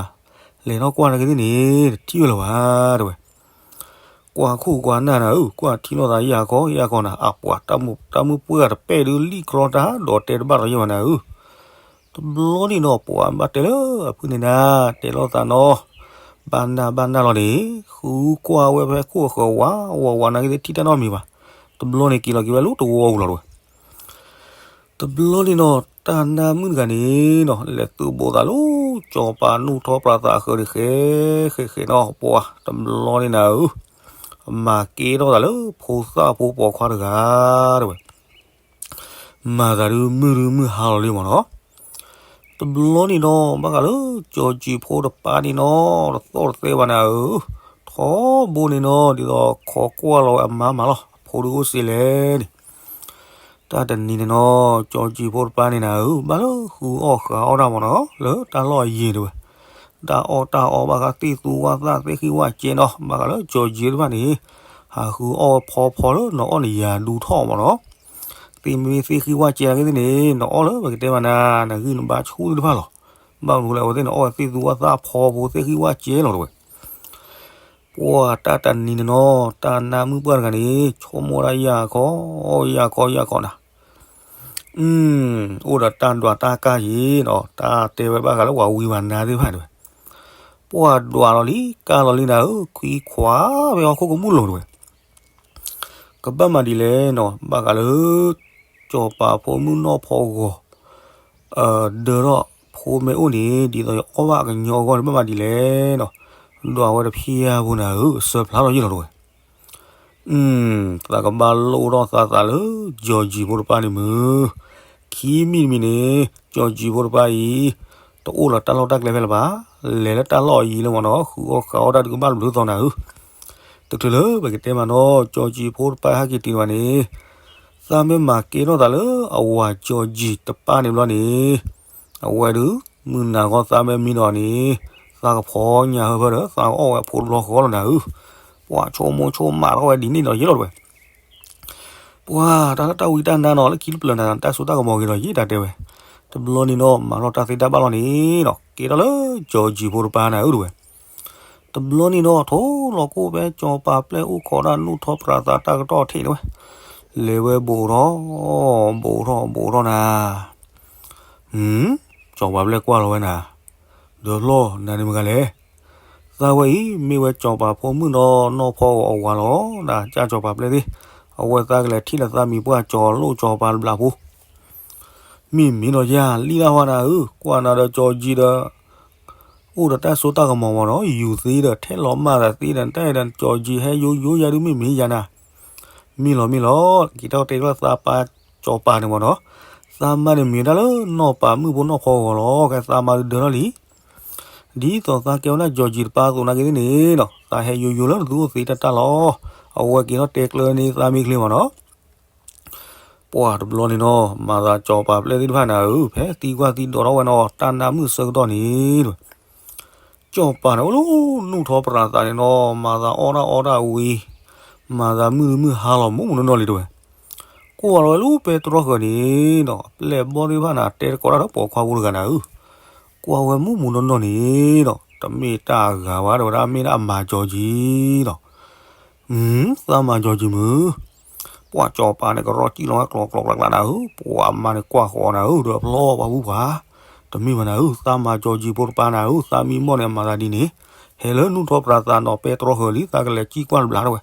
လဲၤထီၣ်ကွၢ်နာ်က့သ့ၣ်န့ၣ် တထံၣ်ဝဲလၢၤဘၣ်တဲဝဲ. ကွၢ်ခိၣ်ကွၢ်နၢ်နၤဧၢ, ကွၢ်ထံၣ်လိာ်သးယၢ်ခီယၢ်ခီနၤ, အပှၤ တၢ်မုၢ်ပှၢ်တပဲာ်ဒုးလံၣ်ကြီတၢ်ဒီးတဲတဘၣ်ဒီးယဲဘၣ်နၤဧၢ. တဘျီန့ၣ်နီၤ ပှၤဘၣ်တဲလၢအဖုန့ၣ်နၤ, တဲလိာ်သးနီၤ, ဘၣ်နၢ်ဘၣ်နၢ်လီၤန့ၣ်, ဃုကွၢ်ဝဲဖဲခိၣ်အဃၢၤဝးဝးဝးနာ်က့သ့ၣ်ထံၣ်တၢ်နီတမံၤဘၣ်. တဘျီန့ၣ်က့ၤလီၤက့ၤဝဲလၢတဝီပူၤလီၤတဲဝဲ. တဘျီန့ၣ်နီၤ တၢ်နါမုၣ်တဂၤန့ၣ်နီၤ လဲၤသုးဘိးသးလၢ စီၤပၤနူၢ်ထီၣ်ပြးသးအဃၢၤန့ၣ် ဃဲဃဲဃဲနီၤ ပှၤ တဘျီန့ၣ်နၤဧၢ, မၤကဲထီၣ်သးလၢဖိသၣ်ဖိပိာ်ခွါတဂၤတဲဝဲ. မၤသးဒုးမုၢ်ဒုးမုၢ်ဟါလီၤလံမ့ၢ်နီၤ. တဘျီန့ၣ်နီၤ ဘၣ်ဃးလၢကၠီၤကၠံၤဖိတပၢ်န့ၣ်နီၤ တသီၣ်တသဲဘၣ်နၤဧၢ, ထီဘိန့ၣ်နီၤ ဒ်သိးခိးကွၢ်လီၤဝဲအမါမးလီၤ အဖိဒုးအိၣ်စ့လဲၣ်န့ၣ် တၢ်တနံၤန့ၣ်နီၤ ကၠီၤကၠံၤဖိတပၢ်န့ၣ်နၤဧၢ ဘၣ်လၢဃုအီၣ်ဃုအီၣ်တၢ်မ့ၢ်နီၤ လၢတၢ်လီၢ်အယံၤတဲဝဲ, တၢ်အီၣ်တၢ်အီဘၣ်ဃးသ့ၣ်သူဝၣ်သၣ် သ့ၣ်ဃံၣ်ဝၣ်ကဲနီၤ ဘၣ်ဃးလၢကၠီၤကၠံၤတဖၣ်န့ၣ် ဟးဃုအီၣ်ဝဲဖီဖီလၢနအီၣ်နယၤဒူထီၣ်မ့ၢ်နီၤ, သ့ၣ်မ့ၢ်သ့ၣ်ဃံၣ်ဝၣ်ကဲနာ်က့သ့ၣ်န့ၣ် နအီၣ်လၢပကတဲမးနၤ နဂံၢ်နဘါဆူၣ်သ့ၣ်တဖၣ်လီၤ, ဘၣ်မနုၤလဲၣ် အဝဲသ့ၣ်န့ၣ်အီၣ်ဝဲသ့ၣ်သူဝၣ်သၣ်ဖီဖိသ့ၣ်ဃံၣ်ဝၣ်ကဲလီၤတဲဝဲ. ပှၤတၢ်တနံၤန့ၣ်နီၤ တၢ်နါမုၣ်ပှၢ်တဂၤန့ၣ် ဆိကမိၣ်ဒၣ်ယၢ်ခီ ယၢ်ခီယၢ်ခီနၤ, အိၣ်ဒီးတၢ်ဒွးတၢ်ကၢ်ယံၤနီၤ တၢ်တဲဝဲဘၣ်ဃးလၢပှၤဝံပှၤနါသ့ၣ်တဖၣ်တဲဝဲ, ပှၤဒွးလီၤလံ ကၢ်လီၤလံနၤဧၢ ခွံခွါဖဲဟီၣ်ခိၣ်ကမူၣ်လိၤတဲဝဲ. ကဘၣ်မၤဒ်လဲၣ်နီၤ ဘၣ်ဃးလၢ စီၤပၤဖိမုၣ်နီၢ်ဖီဂီၤ ဒၢထီၣ်ဖိမ့ၢ်အိၣ်န့ၣ် ဒ်သိးယအီၣ်ဘၣ်အကညီအဂီၢ်န့ၣ် ဘၣ်မၤဒ်လဲၣ်နီၤ, ဒွးဝဲတဖျၢၣ်ဖိနၤဧၢ အစၢဖျါထီၣ်ယံာ်လီၤတဲဝဲ. သးကဘၣ်လိၣ်ထီၣ်သးသးလၢ ကၠီၤကၠံၤဖိတပၢ်န့ၣ်မုၢ်, ခံမံၤတမံၤန့ၣ် ကၠီၤကၠံၤဖိတပၢ်အံၤ တအိၣ်လၢတၢ်လီၢ်တၢ်ကျဲဖဲလၢၤဘၣ်, လဲၤလၢတၢ်လီၢ်အယံၤလၢမ့ၢ်နီၤ ဃုအီၣ်ဃုအီၣ်တၢ်ဒုးကဘၣ်ဘျုးသီနၤဧၢ. တချုးလၢပကတဲမးနီၤ ကၠီၤကၠံၤဖိတပၢ်ဟဲက့ၤတုၤန့ၣ်ဘၣ်န့ၣ်, သးမ့ၢ်မၤကဲထီၣ်သးလၢအဝၤကၠီၤကၠံၤတပၢ်န့ၣ်ဘျီန့ၣ်, အဝဲဒုး မုၢ်နၤဂီၢ်သးမ့ၢ်မံဒီးန့ၣ်, သးကဖီညါဟၢဖၢဒီး သးကအီၣ်ဝဲအဖိတဘျီဃီလီၤနၤဧၢ. ပှၤဆိကမိၣ်ဆိကမးထီၣ်ဝဲဒ်န့ၣ်ဒီးယဲလီၤတဲဝဲ. ပှၤတၢ်လၢတၢ်ဝံတၢ်နါနီၤ လၢခံတဖျၢၣ်နၤ တၢ်စိတၢ်ကမီၤဂ့ၤဒီးယဲတၢ်တဲဝဲ. တဘျီန့ၣ်နီၤ မၤထီၣ်တၢ်သ့တၢ်ဘၣ်လီၤန့ၣ်နီၤ ကဲထီၣ်လၢကၠီၤကၠံၤဖိတပၢ်နၤဧၢတဲဝဲ. တဘျီန့ၣ်နီၤ ထိလီၤခိၣ်ဖဲစီၤပၤပျဲၢ်အိၣ်ခိးတၢ်နူၢ်ထီၣ်ပြးသးတၢ်ကတီၢ်ထံးတဲဝဲ, လဲၤဝဲဘူးထီၣ်, ဘူးထီၣ်ဘူးထီၣ်နၤ စီၤပၤပျဲၢ်ကွၢ်လီၤဝဲနၤ, ဒီးဖျီၣ်နၤန့ၣ်မတၤဂၤလဲၣ်. သးဝဲအံၤ မ့ၢ်ဝဲစီၤပၤဖိမုၣ်ဒီးနီၢ်ဖီဂီၤအဝၤလီၤ. နကၢ်စီၤပၤပျဲၢ်သ့ၣ်, အဝဲသးကလဲၤထံၣ်လၢသးမံၤပှၢ်ကၠီၤလိၣ်စီၤပၤတဘျးဖိ. မ့ၢ်မ့ၢ်ဒီးယၤ လံၣ်ဒၣ်ဝဲနၤဧၢ, ကွၢ်နၤဒီးကၠီၤကၠံၤဒီး အိၣ်ဒီးတၢ်စိတၢ်ကမီၤမ့ၢ်နီၤ, ယူၤသ့ဒီး ထဲလီၤမၢ်သးသ့ဒီး တၢ်အဲၣ်ဒိးကၠီၤကၠံၤ ဟဲယိယိယၤဒုး မ့ၢ်မ့ၢ်ယၤနၤ, မ့ၢ်လီၤမ့ၢ်လီၤ, က့ၤထီၣ်တဲကျၢၢ်သးပၢ်ကၠီၤပၤန့ၣ်မ့ၢ်နီၤ, သးမါန့ၣ်မ့ၢ်တၢ်လၢနီၢ်ပၤမုၣ်ဖိနီၢ်ဖီဂီၤလီၤ, ကဲသးမါဒုးဒၢထီၣ်လံ ဒ်သိးသးကဲဝဲဒၣ်ကၠီၤကၠံၤတပၢ်အသိးနာ်က့သ့ၣ်န့ၣ်နီၤ, သးဟဲယိယိလၢနသုအိၣ်သ့တၢ်တၢ်လီၤ. အဝဲက့ၤထီၣ်တဲကျၢၢ်န့ၢ်သးမ့ၢ်ချ့မ့ၢ်နီၤ. ပှၢ်တဘျီန့ၣ်နီၤ, မၤသးကၠီၤပၤပျဲၢ်သ့ၣ်တဖၣ်န့ၣ်ဧၢ, ဖဲသံကွၢ်သံဒိးထီၣ်ဝဲနီၤ, တၢ်နါမုၣ်ဆၢကတီၢ်န့ၣ် ကၠီၤပၤန့ၣ် အိၣ်လၢနူၢ်ထီၣ်ပြးသးန့ၣ်နီၤ, မၤသးအီၣ်တၢ်အီတၢ်ဝံၤ, မၤသးမုၢ်မုၢ်ဟါလီၤ မူးမူးနီၢ်နီၢ်လံတဲဝဲ. ကွၢ်လီၤဝဲလၢပဲတြီဃၢၤန့ၣ်နီၤ, ပျဲၢ်ဘီၣ်သ့ၣ်တဖၣ်န့ၣ် တဲတကိးတၢ်ဒီးပိာ်ခွါဖိတဂၤန့ၣ်ဧၢ, ကွၢ်ဝဲမူးမူးနီၢ်နီၢ်န့ၣ်နီၤ, တမ့ၢ်တၢ်အဂၤဘၣ်တဲဝဲဒၣ်, မ့ၢ်ဒၣ်အမၤကၠီၤကၠံၤနီၤ. သးမၤကၠီၤကၠံၤမုၢ်, ပှၢ်ကၠီၤပၤန့ၣ် ကရီကံၣ်လီၤဝဲကျီကျီကျါကျါနၤဧၢ, ပှၤမါန့ၣ်ကွၢ်ဃီၤနၤဧၢ, ဒီးဖျီပှၤမုၣ်ပှၢ်, တမ့ၢ်ဘၣ်နၤဧၢ, သးမၤကၠီၤကၠံၤဖိတပၤနၤဧၢ, သးမံမီၢ်န့ၣ် အမၤသးဒ်န့ၣ်, ဟဲလၢနူၢ်ထီၣ်ပြးသးနီၤ, ပဲတြီဃၢၤလံ သးကလဲၤကံၣ်ကွၢ်တဘျီတဲဝဲ.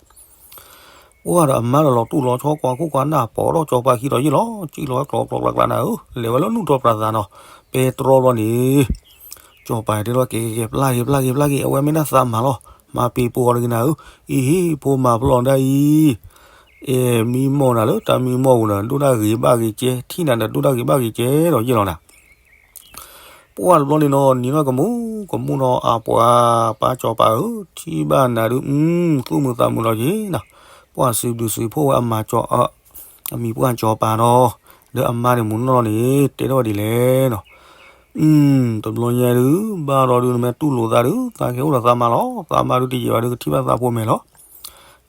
ပှၢ်ဒီးအမါဒီးလီၤတူၢ်လီၤဆီကွၢ်ခိၣ်ကွၢ်နၢ် ပိာ်ထီၣ်ကၠီၤပၤခံဒီးယ့ၢ်လီၤ, ကံၣ်လီၤဝဲကျီကျီကျါကျါနၤဧၢ, လဲၤဝဲလၢနူၢ်ထီၣ်ပြးသးနီၤ, ပဲတြီဘျီန့ၣ် ကၠီၤပၤတဲလီၤ က့ၤက့ၤက့ၤ ပျၢ်က့ၤပျၢ်က့ၤပျၢ်က့ၤ, အဝဲမ့ၢ်ဒၣ်သးမၤလီၤ, မၤပ့ၤပိာ်အီၤတဂ့ၤနၤဧၢ, အံၤဟ့ၣ် ဖိမၤဖျီၣ်ဒၣ်အံၤ, အဲၣ်မံမီၢ်နၤလၢတၢ်မံမီၢ်ပူၤန့ၣ် ဒိၣ်တၢ်ဂ့ၤဘၣ်ဂ့ၤကဲ, ထံၣ်နၤဒီးဒိၣ်တၢ်ဂ့ၤဘၣ်ဂ့ၤကဲဒီးယ့ၢ်လီၤနၤ. ပှၢ်တဘျီန့ၣ်နီၤ, နံၤနီၢ်ကမူကမူနီၤ, အပှၤပၢ်ကၠီၤပၤဧၢ, ထံၣ်ဘၣ်နၤဒုး သူၣ်မုာ်သးမုာ်လီၤက့ၤနီၤ, ပှၢ်စံးဘျုးစံးဖှိၣ်ဝဲအမၤကၠီၤ အမံၤပှၢ်ကၠီၤပၤနီၤ, ဒီးအမါန့ၣ်မူးနီၢ်နီၢ်န့ၣ် တဲထီၣ်ဝဲဒ်လဲၣ်နီၤ. တဘျီညါဒုး ဘၣ်ဒီးဒုး နမ့ၢ်တူၢ်လိာ်သးဒုး သးကဟဲအိၣ်ဒီးသးမါလီၤ, သးမါဒုးတယံာ်ဘၣ်ဒုး ကထံၣ်ဘၣ်သးဖိမဲာ်လီၤ.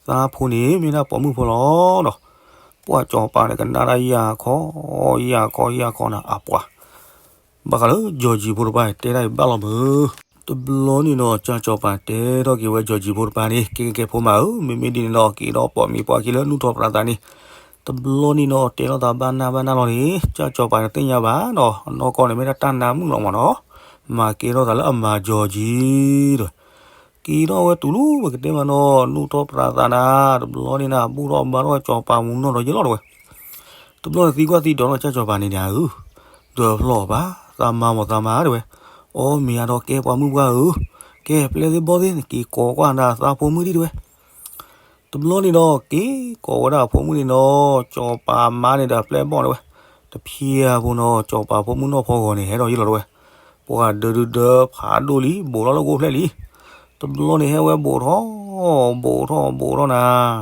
သးဖိန့ၣ် မ့ၢ်ဒၣ်ပိာ်မုၣ်ဖိလီၤဒီး, ပှၢ်ကၠီၤပၤန့ၣ် ကနၣ်တၢ်ယၢ်ခီ ယၢ်ခီ ယၢ်ခီနၤ အပှၤ ဘၣ်ဃးလၢကၠီၤကၠံၤဖိတပၤန့ၣ် တဲဒၣ်အံၤဘၣ်လီၤမုၢ်. တဘျီန့ၣ်နီၤ ကၠၢ်ကၠီၤပၤတဲထီၣ်က့ၤဝဲကၠီၤကၠံၤဖိတပၤန့ၣ်, ကဲကဲကဲ ဖိမါဧၢ, မ့မ့ၢ်ဒ်န့ၣ်ဒီး က့ၤဒီးပိာ်မံၤပှၢ်ခံလၢနူၢ်ထီၣ်ပြးသးန့ၣ်, တဘျီန့ၣ်နီၤ တဲထီၣ်သးဘၣ်နၢ်ဘၣ်နၢ်လီၤန့ၣ်, ကၠၢ်ကၠီၤပၤန့ၣ်သ့ၣ်ညါဘၣ်နီၤ, အနီၢ်ကီၢ်န့ၣ် မ့ၢ်ဒၣ်တၢ်နါမုၣ်လီၤမးနီၤ, မၤကဲထီၣ်သးလၢအမၤကၠီၤကၠံၤဒီး က့ၤထီၣ်ဝဲတုၤလၢပကတဲမးနီၤ နူၢ်ထီၣ်ပြးသးနၤ, တဘျီန့ၣ်နၤ ဘူၣ်ထီၣ်ဘါထီၣ်ဝဲကၠီၤပၤမူးနီၢ်ဒီးယ့ၢ်လီၤတဲဝဲ. တဘျီန့ၣ်သံကွၢ်သံဒိးထီၣ်ကၠၢ်ကၠီၤပၤန့ၣ်န့ၣ်ဧၢ, ဒီးဖျီၣ်ဘၣ်, သးမါမ့ၢ်သးမါတဲဝဲ, အီမ့ၢ်အဒီးကဲပှၤမုၣ်ပှၢ်ဧၢ, ကဲပျဲၢ်သ့ၣ်ဘီၣ်သ့ၣ် နက့ၤကိးကွၢ်နၤသးဖိမုၣ်ဒံးတဲဝဲ. တဘျီန့ၣ်ဒီး က့ၤကိးဝဲဒၣ်အဖိမုၣ်န့ၣ်နီၤ, ကၠီၤပၤမါန့ၣ်ဒီးပျဲၢ်ဘီၣ်တဲဝဲ, တဖျဲအဖိနီၤ ကၠီၤပၤဖိမုၣ်နီၢ်ဖီဂီၤန့ၣ် ဟဲဒီးယ့ၢ်လီၤတဲဝဲ. ပှၤဒၢဒုဒၢဖးဒိၣ်လံ ဘူးထီၣ်လၢဂိၢ်ဖျဲၣ်လံ. တဘျီန့ၣ်ဟဲဝဲဘူးထီၣ် ဘူးထီၣ် ဘူးထီၣ်နၤ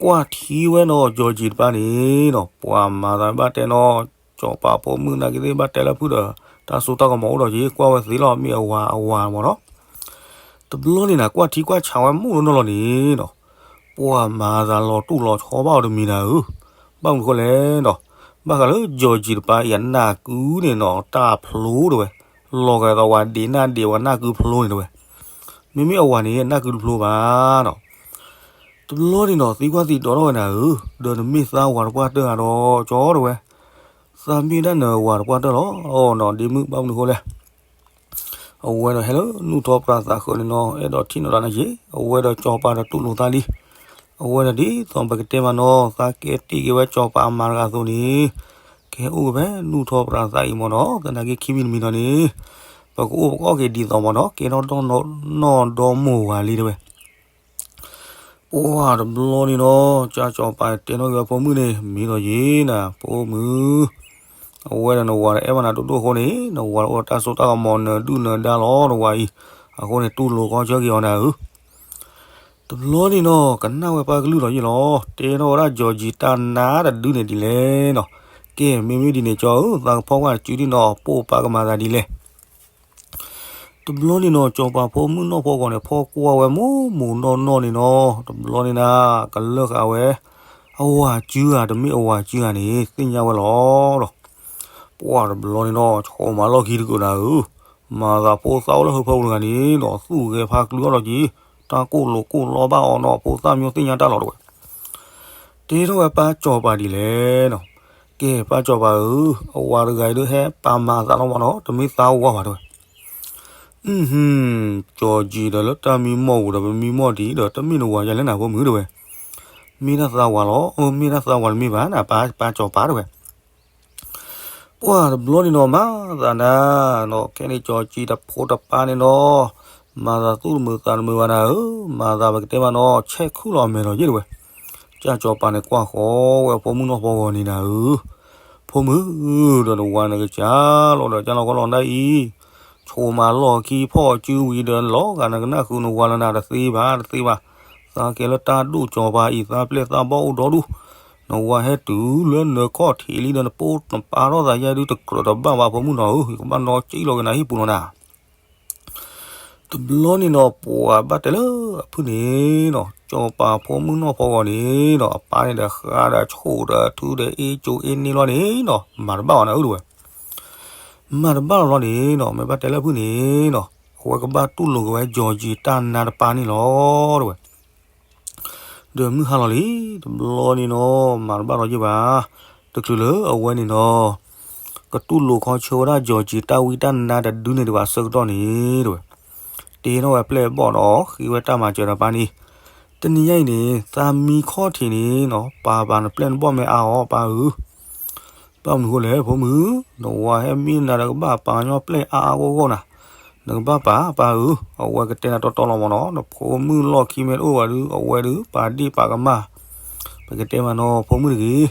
ကွၢ်ထံဝဲနီၤ ကၠီၤကၠံၤတပၤန့ၣ်နီၤ, ပှၤမၤသးဘၣ်တဲနီၤ, ကၠီၤပၤဖိမုၣ်နာ်က့သ့ၣ်ဘၣ်တဲလၢဖုၣ်ဒီး တၢ်စိတၢ်ကမီၤအိၣ်ဒီးက့ၤ ကွၢ်ဝဲသ့လီၤ မ့ၢ်အဝၤအဝၤမ့ၢ်နီၤ. တဘျီန့ၣ်နၤ ကွၢ်ထံကွၢ်ဆးဝဲမူးနီၢ်နီၢ်လီၤန့ၣ်နီၤ, ပှၤမၤသးလီၤတူၢ်လီၤဆီဘၣ်အီၤတမံၤနၤဧၢ, ဘၣ်မနုၤဃိလဲၣ်နီၤ, ဘၣ်ဃးလၢကၠီၤကၠံၤတပၤအံၤအနၢ်ကုန့ၣ်နီၤ တၢ်ဖျိတဲဝဲ, လီၤဂာ်ဒီးဝၤဒံးနၢ်ဒံးဝဲနၢ်ကုဖျိန့ၣ်တဲဝဲ. မ့မ့ၢ်အဝၤန့ၣ် နၢ်ကုတဖျိဘၣ်နီၤ. တဘျီန့ၣ်နီၤ သံကွၢ်သံဒိးထီၣ်ဝဲနၤဧၢ, ဒီးနမ့ၢ်သးဝၤတပှၢ်တၢၢ်ဧါဒီး ကၠီတဲဝဲ, သးမ့ၢ်ဒၣ်နဝၤတပှၢ်တၢၢ်လီၤ. အီနီၤ ဒ့မုၣ် ဘၣ်မနုၤဃိလဲၣ်. အဝဲဒီးဟဲလၢနူၢ်ထီၣ်ပြးသးဃၢၤန့ၣ်နီၤ အဲၣ်ဒိးထံၣ်နီၤဒၣ်နၤက့ၤ, အဝဲဒီးကၠီၤပၤဒီးတူၢ်လိာ်သးလံ. အဝဲဒီးဒ်သိးပကတဲမးနီၤ သးကဲတ့ၢ်က့ၤဝဲကၠီၤပၤအမါတဂၤအသိးန့ၣ် ကဟဲအိၣ်က့ၤဖဲနူၢ်ထီၣ်ပြးသးအံၤမ့ၢ်နီၤ, သနာ်က့ခံမံၤတမံၤနီၤန့ၣ် ပကအိၣ်ပကအီၣ်က့ၤဒ်သိးမ့ၢ်နီၤ ကဲထီၣ်နီၢ်ဒီမါဝၤလံတဲဝဲ. ပှၢ်တဘျီန့ၣ်နီၤ ကၠၢ်ကၠီၤပၤတဲနီၣ်က့ၤဝဲဖိမုၣ်န့ၣ် မ့ၢ်ဒီးယ့ၤနၤ ဖိမုၣ်, အဝဲဒီးနဝၤဒီးအဲၣ်ဘၣ်နၤဒိၣ်ဒိၣ်အဃိန့ၣ် နဝၤဒီးအိၣ်ဒီးတၢ်စိတၢ်ကမီၤနၢၤဒုၣ်နၢၤဒါလီၤ နဝၤအံၤ, အဃိန့ၣ် တူၢ်လိာ်ခီဆၢက့ၤအီၤနၤဧၢ. တဘျီန့ၣ်နီၤ ကနၣ်ဝဲပၢ်ကလုၢ်ဒီးယ့ၢ်လီၤ, တဲထီၣ်ဝဲဒၣ်ကၠီၤကၠံၤတၢ်နါတဒုန့ၣ်ဒ်လဲၣ်နီၤ, ကဲ မ့မ့ၢ်ဒ်န့ၣ် ကၠီဧၢ သးကဖီၣ်ကွၢ်တစုဒံးနီၤ ပိာ်ပၢ်ကမၤသးဒ်လဲၣ်. တဘျီန့ၣ်နီၤ ကၠီၤပၤဖိမုၣ်နီၢ်ဖီဂီၤန့ၣ် ဖီၣ်ကွၢ်ဝဲမူးမူးနီၢ်နီၢ်န့ၣ်နီၤ, တဘျီန့ၣ်နၤ ကလၢာ်ဃာ်ဝဲ အဝၤစုဧါ တမ့ၢ်အဝၤစုဧါန့ၣ် သ့ၣ်ညါဝဲလီၤဒီး ပှၢ်တဘျီန့ၣ်နီၤ ဆိမၤလီၢ်ခံတကုာ်နၤဧၢ, မၤသးဖိသၣ်အိၣ်လၢဟၢဖၢပူၤတဂၤန့ၣ်ဒီး သူၣ်ဂဲၤဖးကျူအီၣ်လီၤက့ၤ, တၢ်ကိၢ်လိာ်ကိၢ်လီဘၣ်အီၤနီၤ ဖိသၣ်မၠိသ့ၣ်ညါတၢ်လီၤတဲဝဲ. တဲထီၣ်ဝဲပၢ်ကၠီၤပၤဒ်လဲၣ်နီၤ, ကဲ ပၢ်ကၠီၤပၤဧၢ, အဝၤတဂၤအံၤဒုးဟဲပာ်မၤအသးလီၤမးနီၤ, တမ့ၢ်သးဝၤဘၣ်တဲဝဲ. အၢ ကၠီၤကၠံၤဒီးလၢတၢ်မံမီၢ်ပူၤဒီး ပမံမီၢ်ဒံးဒီး တမ့ၢ်နဝၤယၤလဲၣ်နၤဖိမုၣ်တဲဝဲ. မ့ၢ်ဒၣ်သးဝၤလီၤ, အၢ မ့ၢ်ဒၣ်သးဝၤတမ့ၢ်ဘၣ်နၤ ပၢ်ကၠီၤပၤတဲဝဲ. ပှၢ်တဘျီန့ၣ်နီၤ မၤသးနၤနီၤ ခဲန့ၣ်ကၠီၤကံၤတဖိတပၢ်န့ၣ်နီၤ, မၤသးသူၣ်တမုာ်သးတမုာ်ဘၣ်နၤဧၢ, မၤသးပကတဲမးနီၤ ဆဲးခုၣ်လီၤအမဲာ်လီၤယ့ၣ်တဝဲ, ကၢ်ကၠီၤပၤန့ၣ်ကွၢ်ဃီဝဲဖိမုၣ်နီၢ်ဖီဂီၤန့ၣ်နၤဧၢ, ဖိမုၣ်, ဒီးနဝၤနကစၢ်လီၤဒီးကၢ်လီၤကီလီၤနၤအံၤ, ဆိးမၤလီၢ်ခံဖီၣ်စုဝံၤဒီးလီၤဂာ်နကနၣ်ဃုာ်နဝၤလၢနၤတသ့ဘၣ်တသ့ဘၣ်, သးကဲလၢတၢ်ဒိၣ်ကၠီၤပၤအံၤ သးပျဲၢ်သးဘီၣ်အိၣ်ဒီဒူၣ်, နဝၤဟဲတုၤလၢနခီၣ်ထံးလံဒီး နပိၢ်နပၢ်ထီၣ်သးယဲဒုးတကြၢးတဘၣ်ဘၣ်ဖိမုၣ်နီၤဧၢ, ယကဘၣ်နီၤကံၣ်လီၤက့ၤနၤဟံၣ်ပူၤလီၤနၤ. တဘျီန့ၣ်နီၤ ပှၤဘၣ်တဲလၢအဖုၣ်န့ၣ်နီၤ ကၠီၤပၤဖိမုၣ်နီၢ်ဖီဂီၤန့ၣ်နီၤ အပၢ်န့ၣ်ဒီးဃါဒီးဆိၣ်ဒီးထုဒီးအ့ၣ်ကၠိအ့ၣ်န့ၢ်လီၤန့ၣ်နီၤ မၤတဘၣ်အီၤနၤဧၢတဝဲ မၤတဘၣ်လီၤလီၤန့ၣ်နီၤ မ့ၢ်ဘၣ်တဲလၢအဖုၣ်န့ၣ်နီၤ အဝဲကဘၣ်တူၢ်လိာ်က့ၤဝဲ ကၠီၤကံၤတၢ်နါတပၢ်န့ၣ်လီၤတဝဲ ဒီးမုၢ်ဟါလီၤလံ တဘျီန့ၣ်နီၤ မၤတဘၣ်လီၤယ့ၢ်ဘၣ်, တချုးလၢအဝဲန့ၣ်နီၤ ကတူၢ်လိာ်ခီဆၢဝဲဒၣ် ကၠီၤကံၤတၢ်ဝံတၢ်နါတဒုန့ၣ်ဒံးဘၣ်အဆၢကတီၢ်န့ၣ်တဝဲ, တ့ထီၣ်ဝဲပျဲၢ်ဘီၣ်ဒီးဃ့ဝဲတၢ်မၤစၢၤဒီးပၢ်န့ၣ်, တနံၤညါအံၤန့ၣ် သးမံခီၣ်ထံးန့ၣ်နီၤ ပာ်ပာ်နပျဲၢ်နဘီၣ်မ့ၢ်အါအီၤပၢ်ဧၢ ဘၣ်မနုၤဃိလဲၣ် ဖိမုၣ်, နဝၤဟဲမံနၤဒီးကဘၣ်ပာ်ညီပျဲၢ်အါအါဂီၢ်ဂီၢ်နၤ, နကဘၣ်ပာ်ပၢ်ဧၢ, အဝဲကတဲနၤတီတီလီၤမးနီၤ, နဖိမုၣ်လီၢ်ခံမ့ၢ်တအိၣ်ဘၣ်ဒုး အဝဲဒုးပာ်ဒ့ၣ်ပာ်ကမၣ်, ပကတဲမးနီၤ ဖိမုၣ်တဂ့ၤ,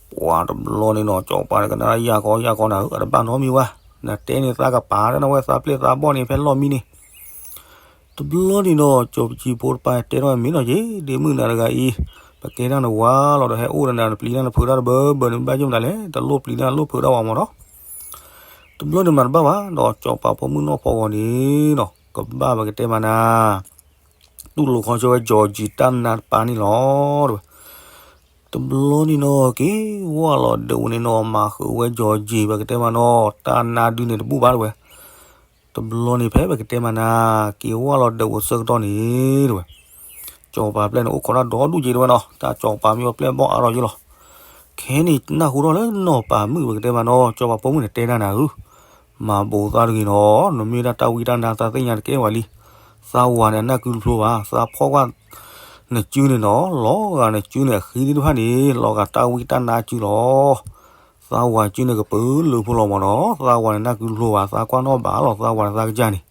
ပှၤတဘျီန့ၣ်နီၤ ကၠီၤပၤန့ၣ်ကနၣ်ယၢ်ကီယၢ်ကီနၤဧၢ, အတဘၣ်နီတမံၤဘၣ်, နတဲန့ၣ်သးကပာ်တၢ်နဝဲသးပျဲၢ်သးဘီၣ်န့ၣ်ဖဲလီၢ်မံန့ၣ် တဘျီန့ၣ်ဒီး ကၠီၤကံၤဖိတပၢ်တဲထီၣ်မ့ၢ်နီၤက့ၤ ဒ့မုၣ်နၤတဂၤအံၤ, ပကဲဒၣ်နဝၤလီၤဒီးဟဲအိၣ်ဒီးနၤ နပျံၤတၢ်နဖုးတၢ်တဘၢဘၢန့ၣ် ဘၣ်ယိၣ်မတၤလဲၣ် တလိၣ်ပျံၤတၢ်လိၣ်ဖုးတၢ်ဝဲမးနီၤ, တဘျီန့ၣ်မၤတဘၣ်ဘၣ်ဒီး ကၠီၤပၤဖိမုၣ်နီၢ်ဖီဂီၤန့ၣ်နီၤ ကဘၣ်ပကတဲမးနၤ တူၢ်လိာ်ခီဆၢဝဲ ကၠီၤကံၤတၢ်နါတပၢ်န့ၣ်လီၤ တဝဲ တဘျီန့ၣ်နီၤ က့ၤဝၢ်လီၤဒၢးဝဲန့ၣ်နီၤ မၤဃုာ်ဝဲ ကၠီၤကံၤ ပကတဲမးနီၤ တၢ်နါဒုန့ၣ်တဘူၣ်ဘၣ်တဝဲ တဘျီန့ၣ်ဖဲပကတဲမးနၤ က့ၤဝၢ်လီၤဒၢးဝဲဆၢကတီၢ်န့ၣ်တဝဲ ကၠီၤပၤပျဲၢ်န့ၣ်အိၣ်ခိးတၢ်ဒီဒူၣ်က့ၤတဝဲနီၤ တၢ်ကၠီၤပၤမ့ၢ်အီၤပျဲၢ်ဘီၣ်အါထီၣ်ယ့ၢ်လီၤ ခဲန့ၣ်နၢ်ဟူထီၣ်လၢနီၢ်ပၤမုၣ်ပကတဲမးနီၤ ကၠီၤပၤဖိမုၣ်န့ၣ်တဲဒၣ်နၤဧၢ မၤဘိးသးတဂ့ၤနီၤ နမ့ၢ်ဒၣ်တၢ်ဝံတၢ်နါသးသ့ၣ်ညါတကဲဝဲလံ သးဝၤန့ၣ်အနၢ်ကုတဖျိဘၣ် သးဖီၣ်ကွၢ်နစုန့ၣ်နီၤ လီၤဂာ်နစုန့ၣ်အဃံသ့ၣ်တဖၣ်န့ၣ် လီၤဂာ်တၢ်ဝံတၢ်နါစုလီၤ သးဝၤစုန့ၣ်ကပၢလၢဖိလီၤမးနီၤ သးဝၤန့ၣ်နၢ်ကုတဖျိဘၣ် သးကွၢ်နီၣ်ဘၣ်လီၤ သးဝၤန့ၣ်သးကစၢ်န့ၣ်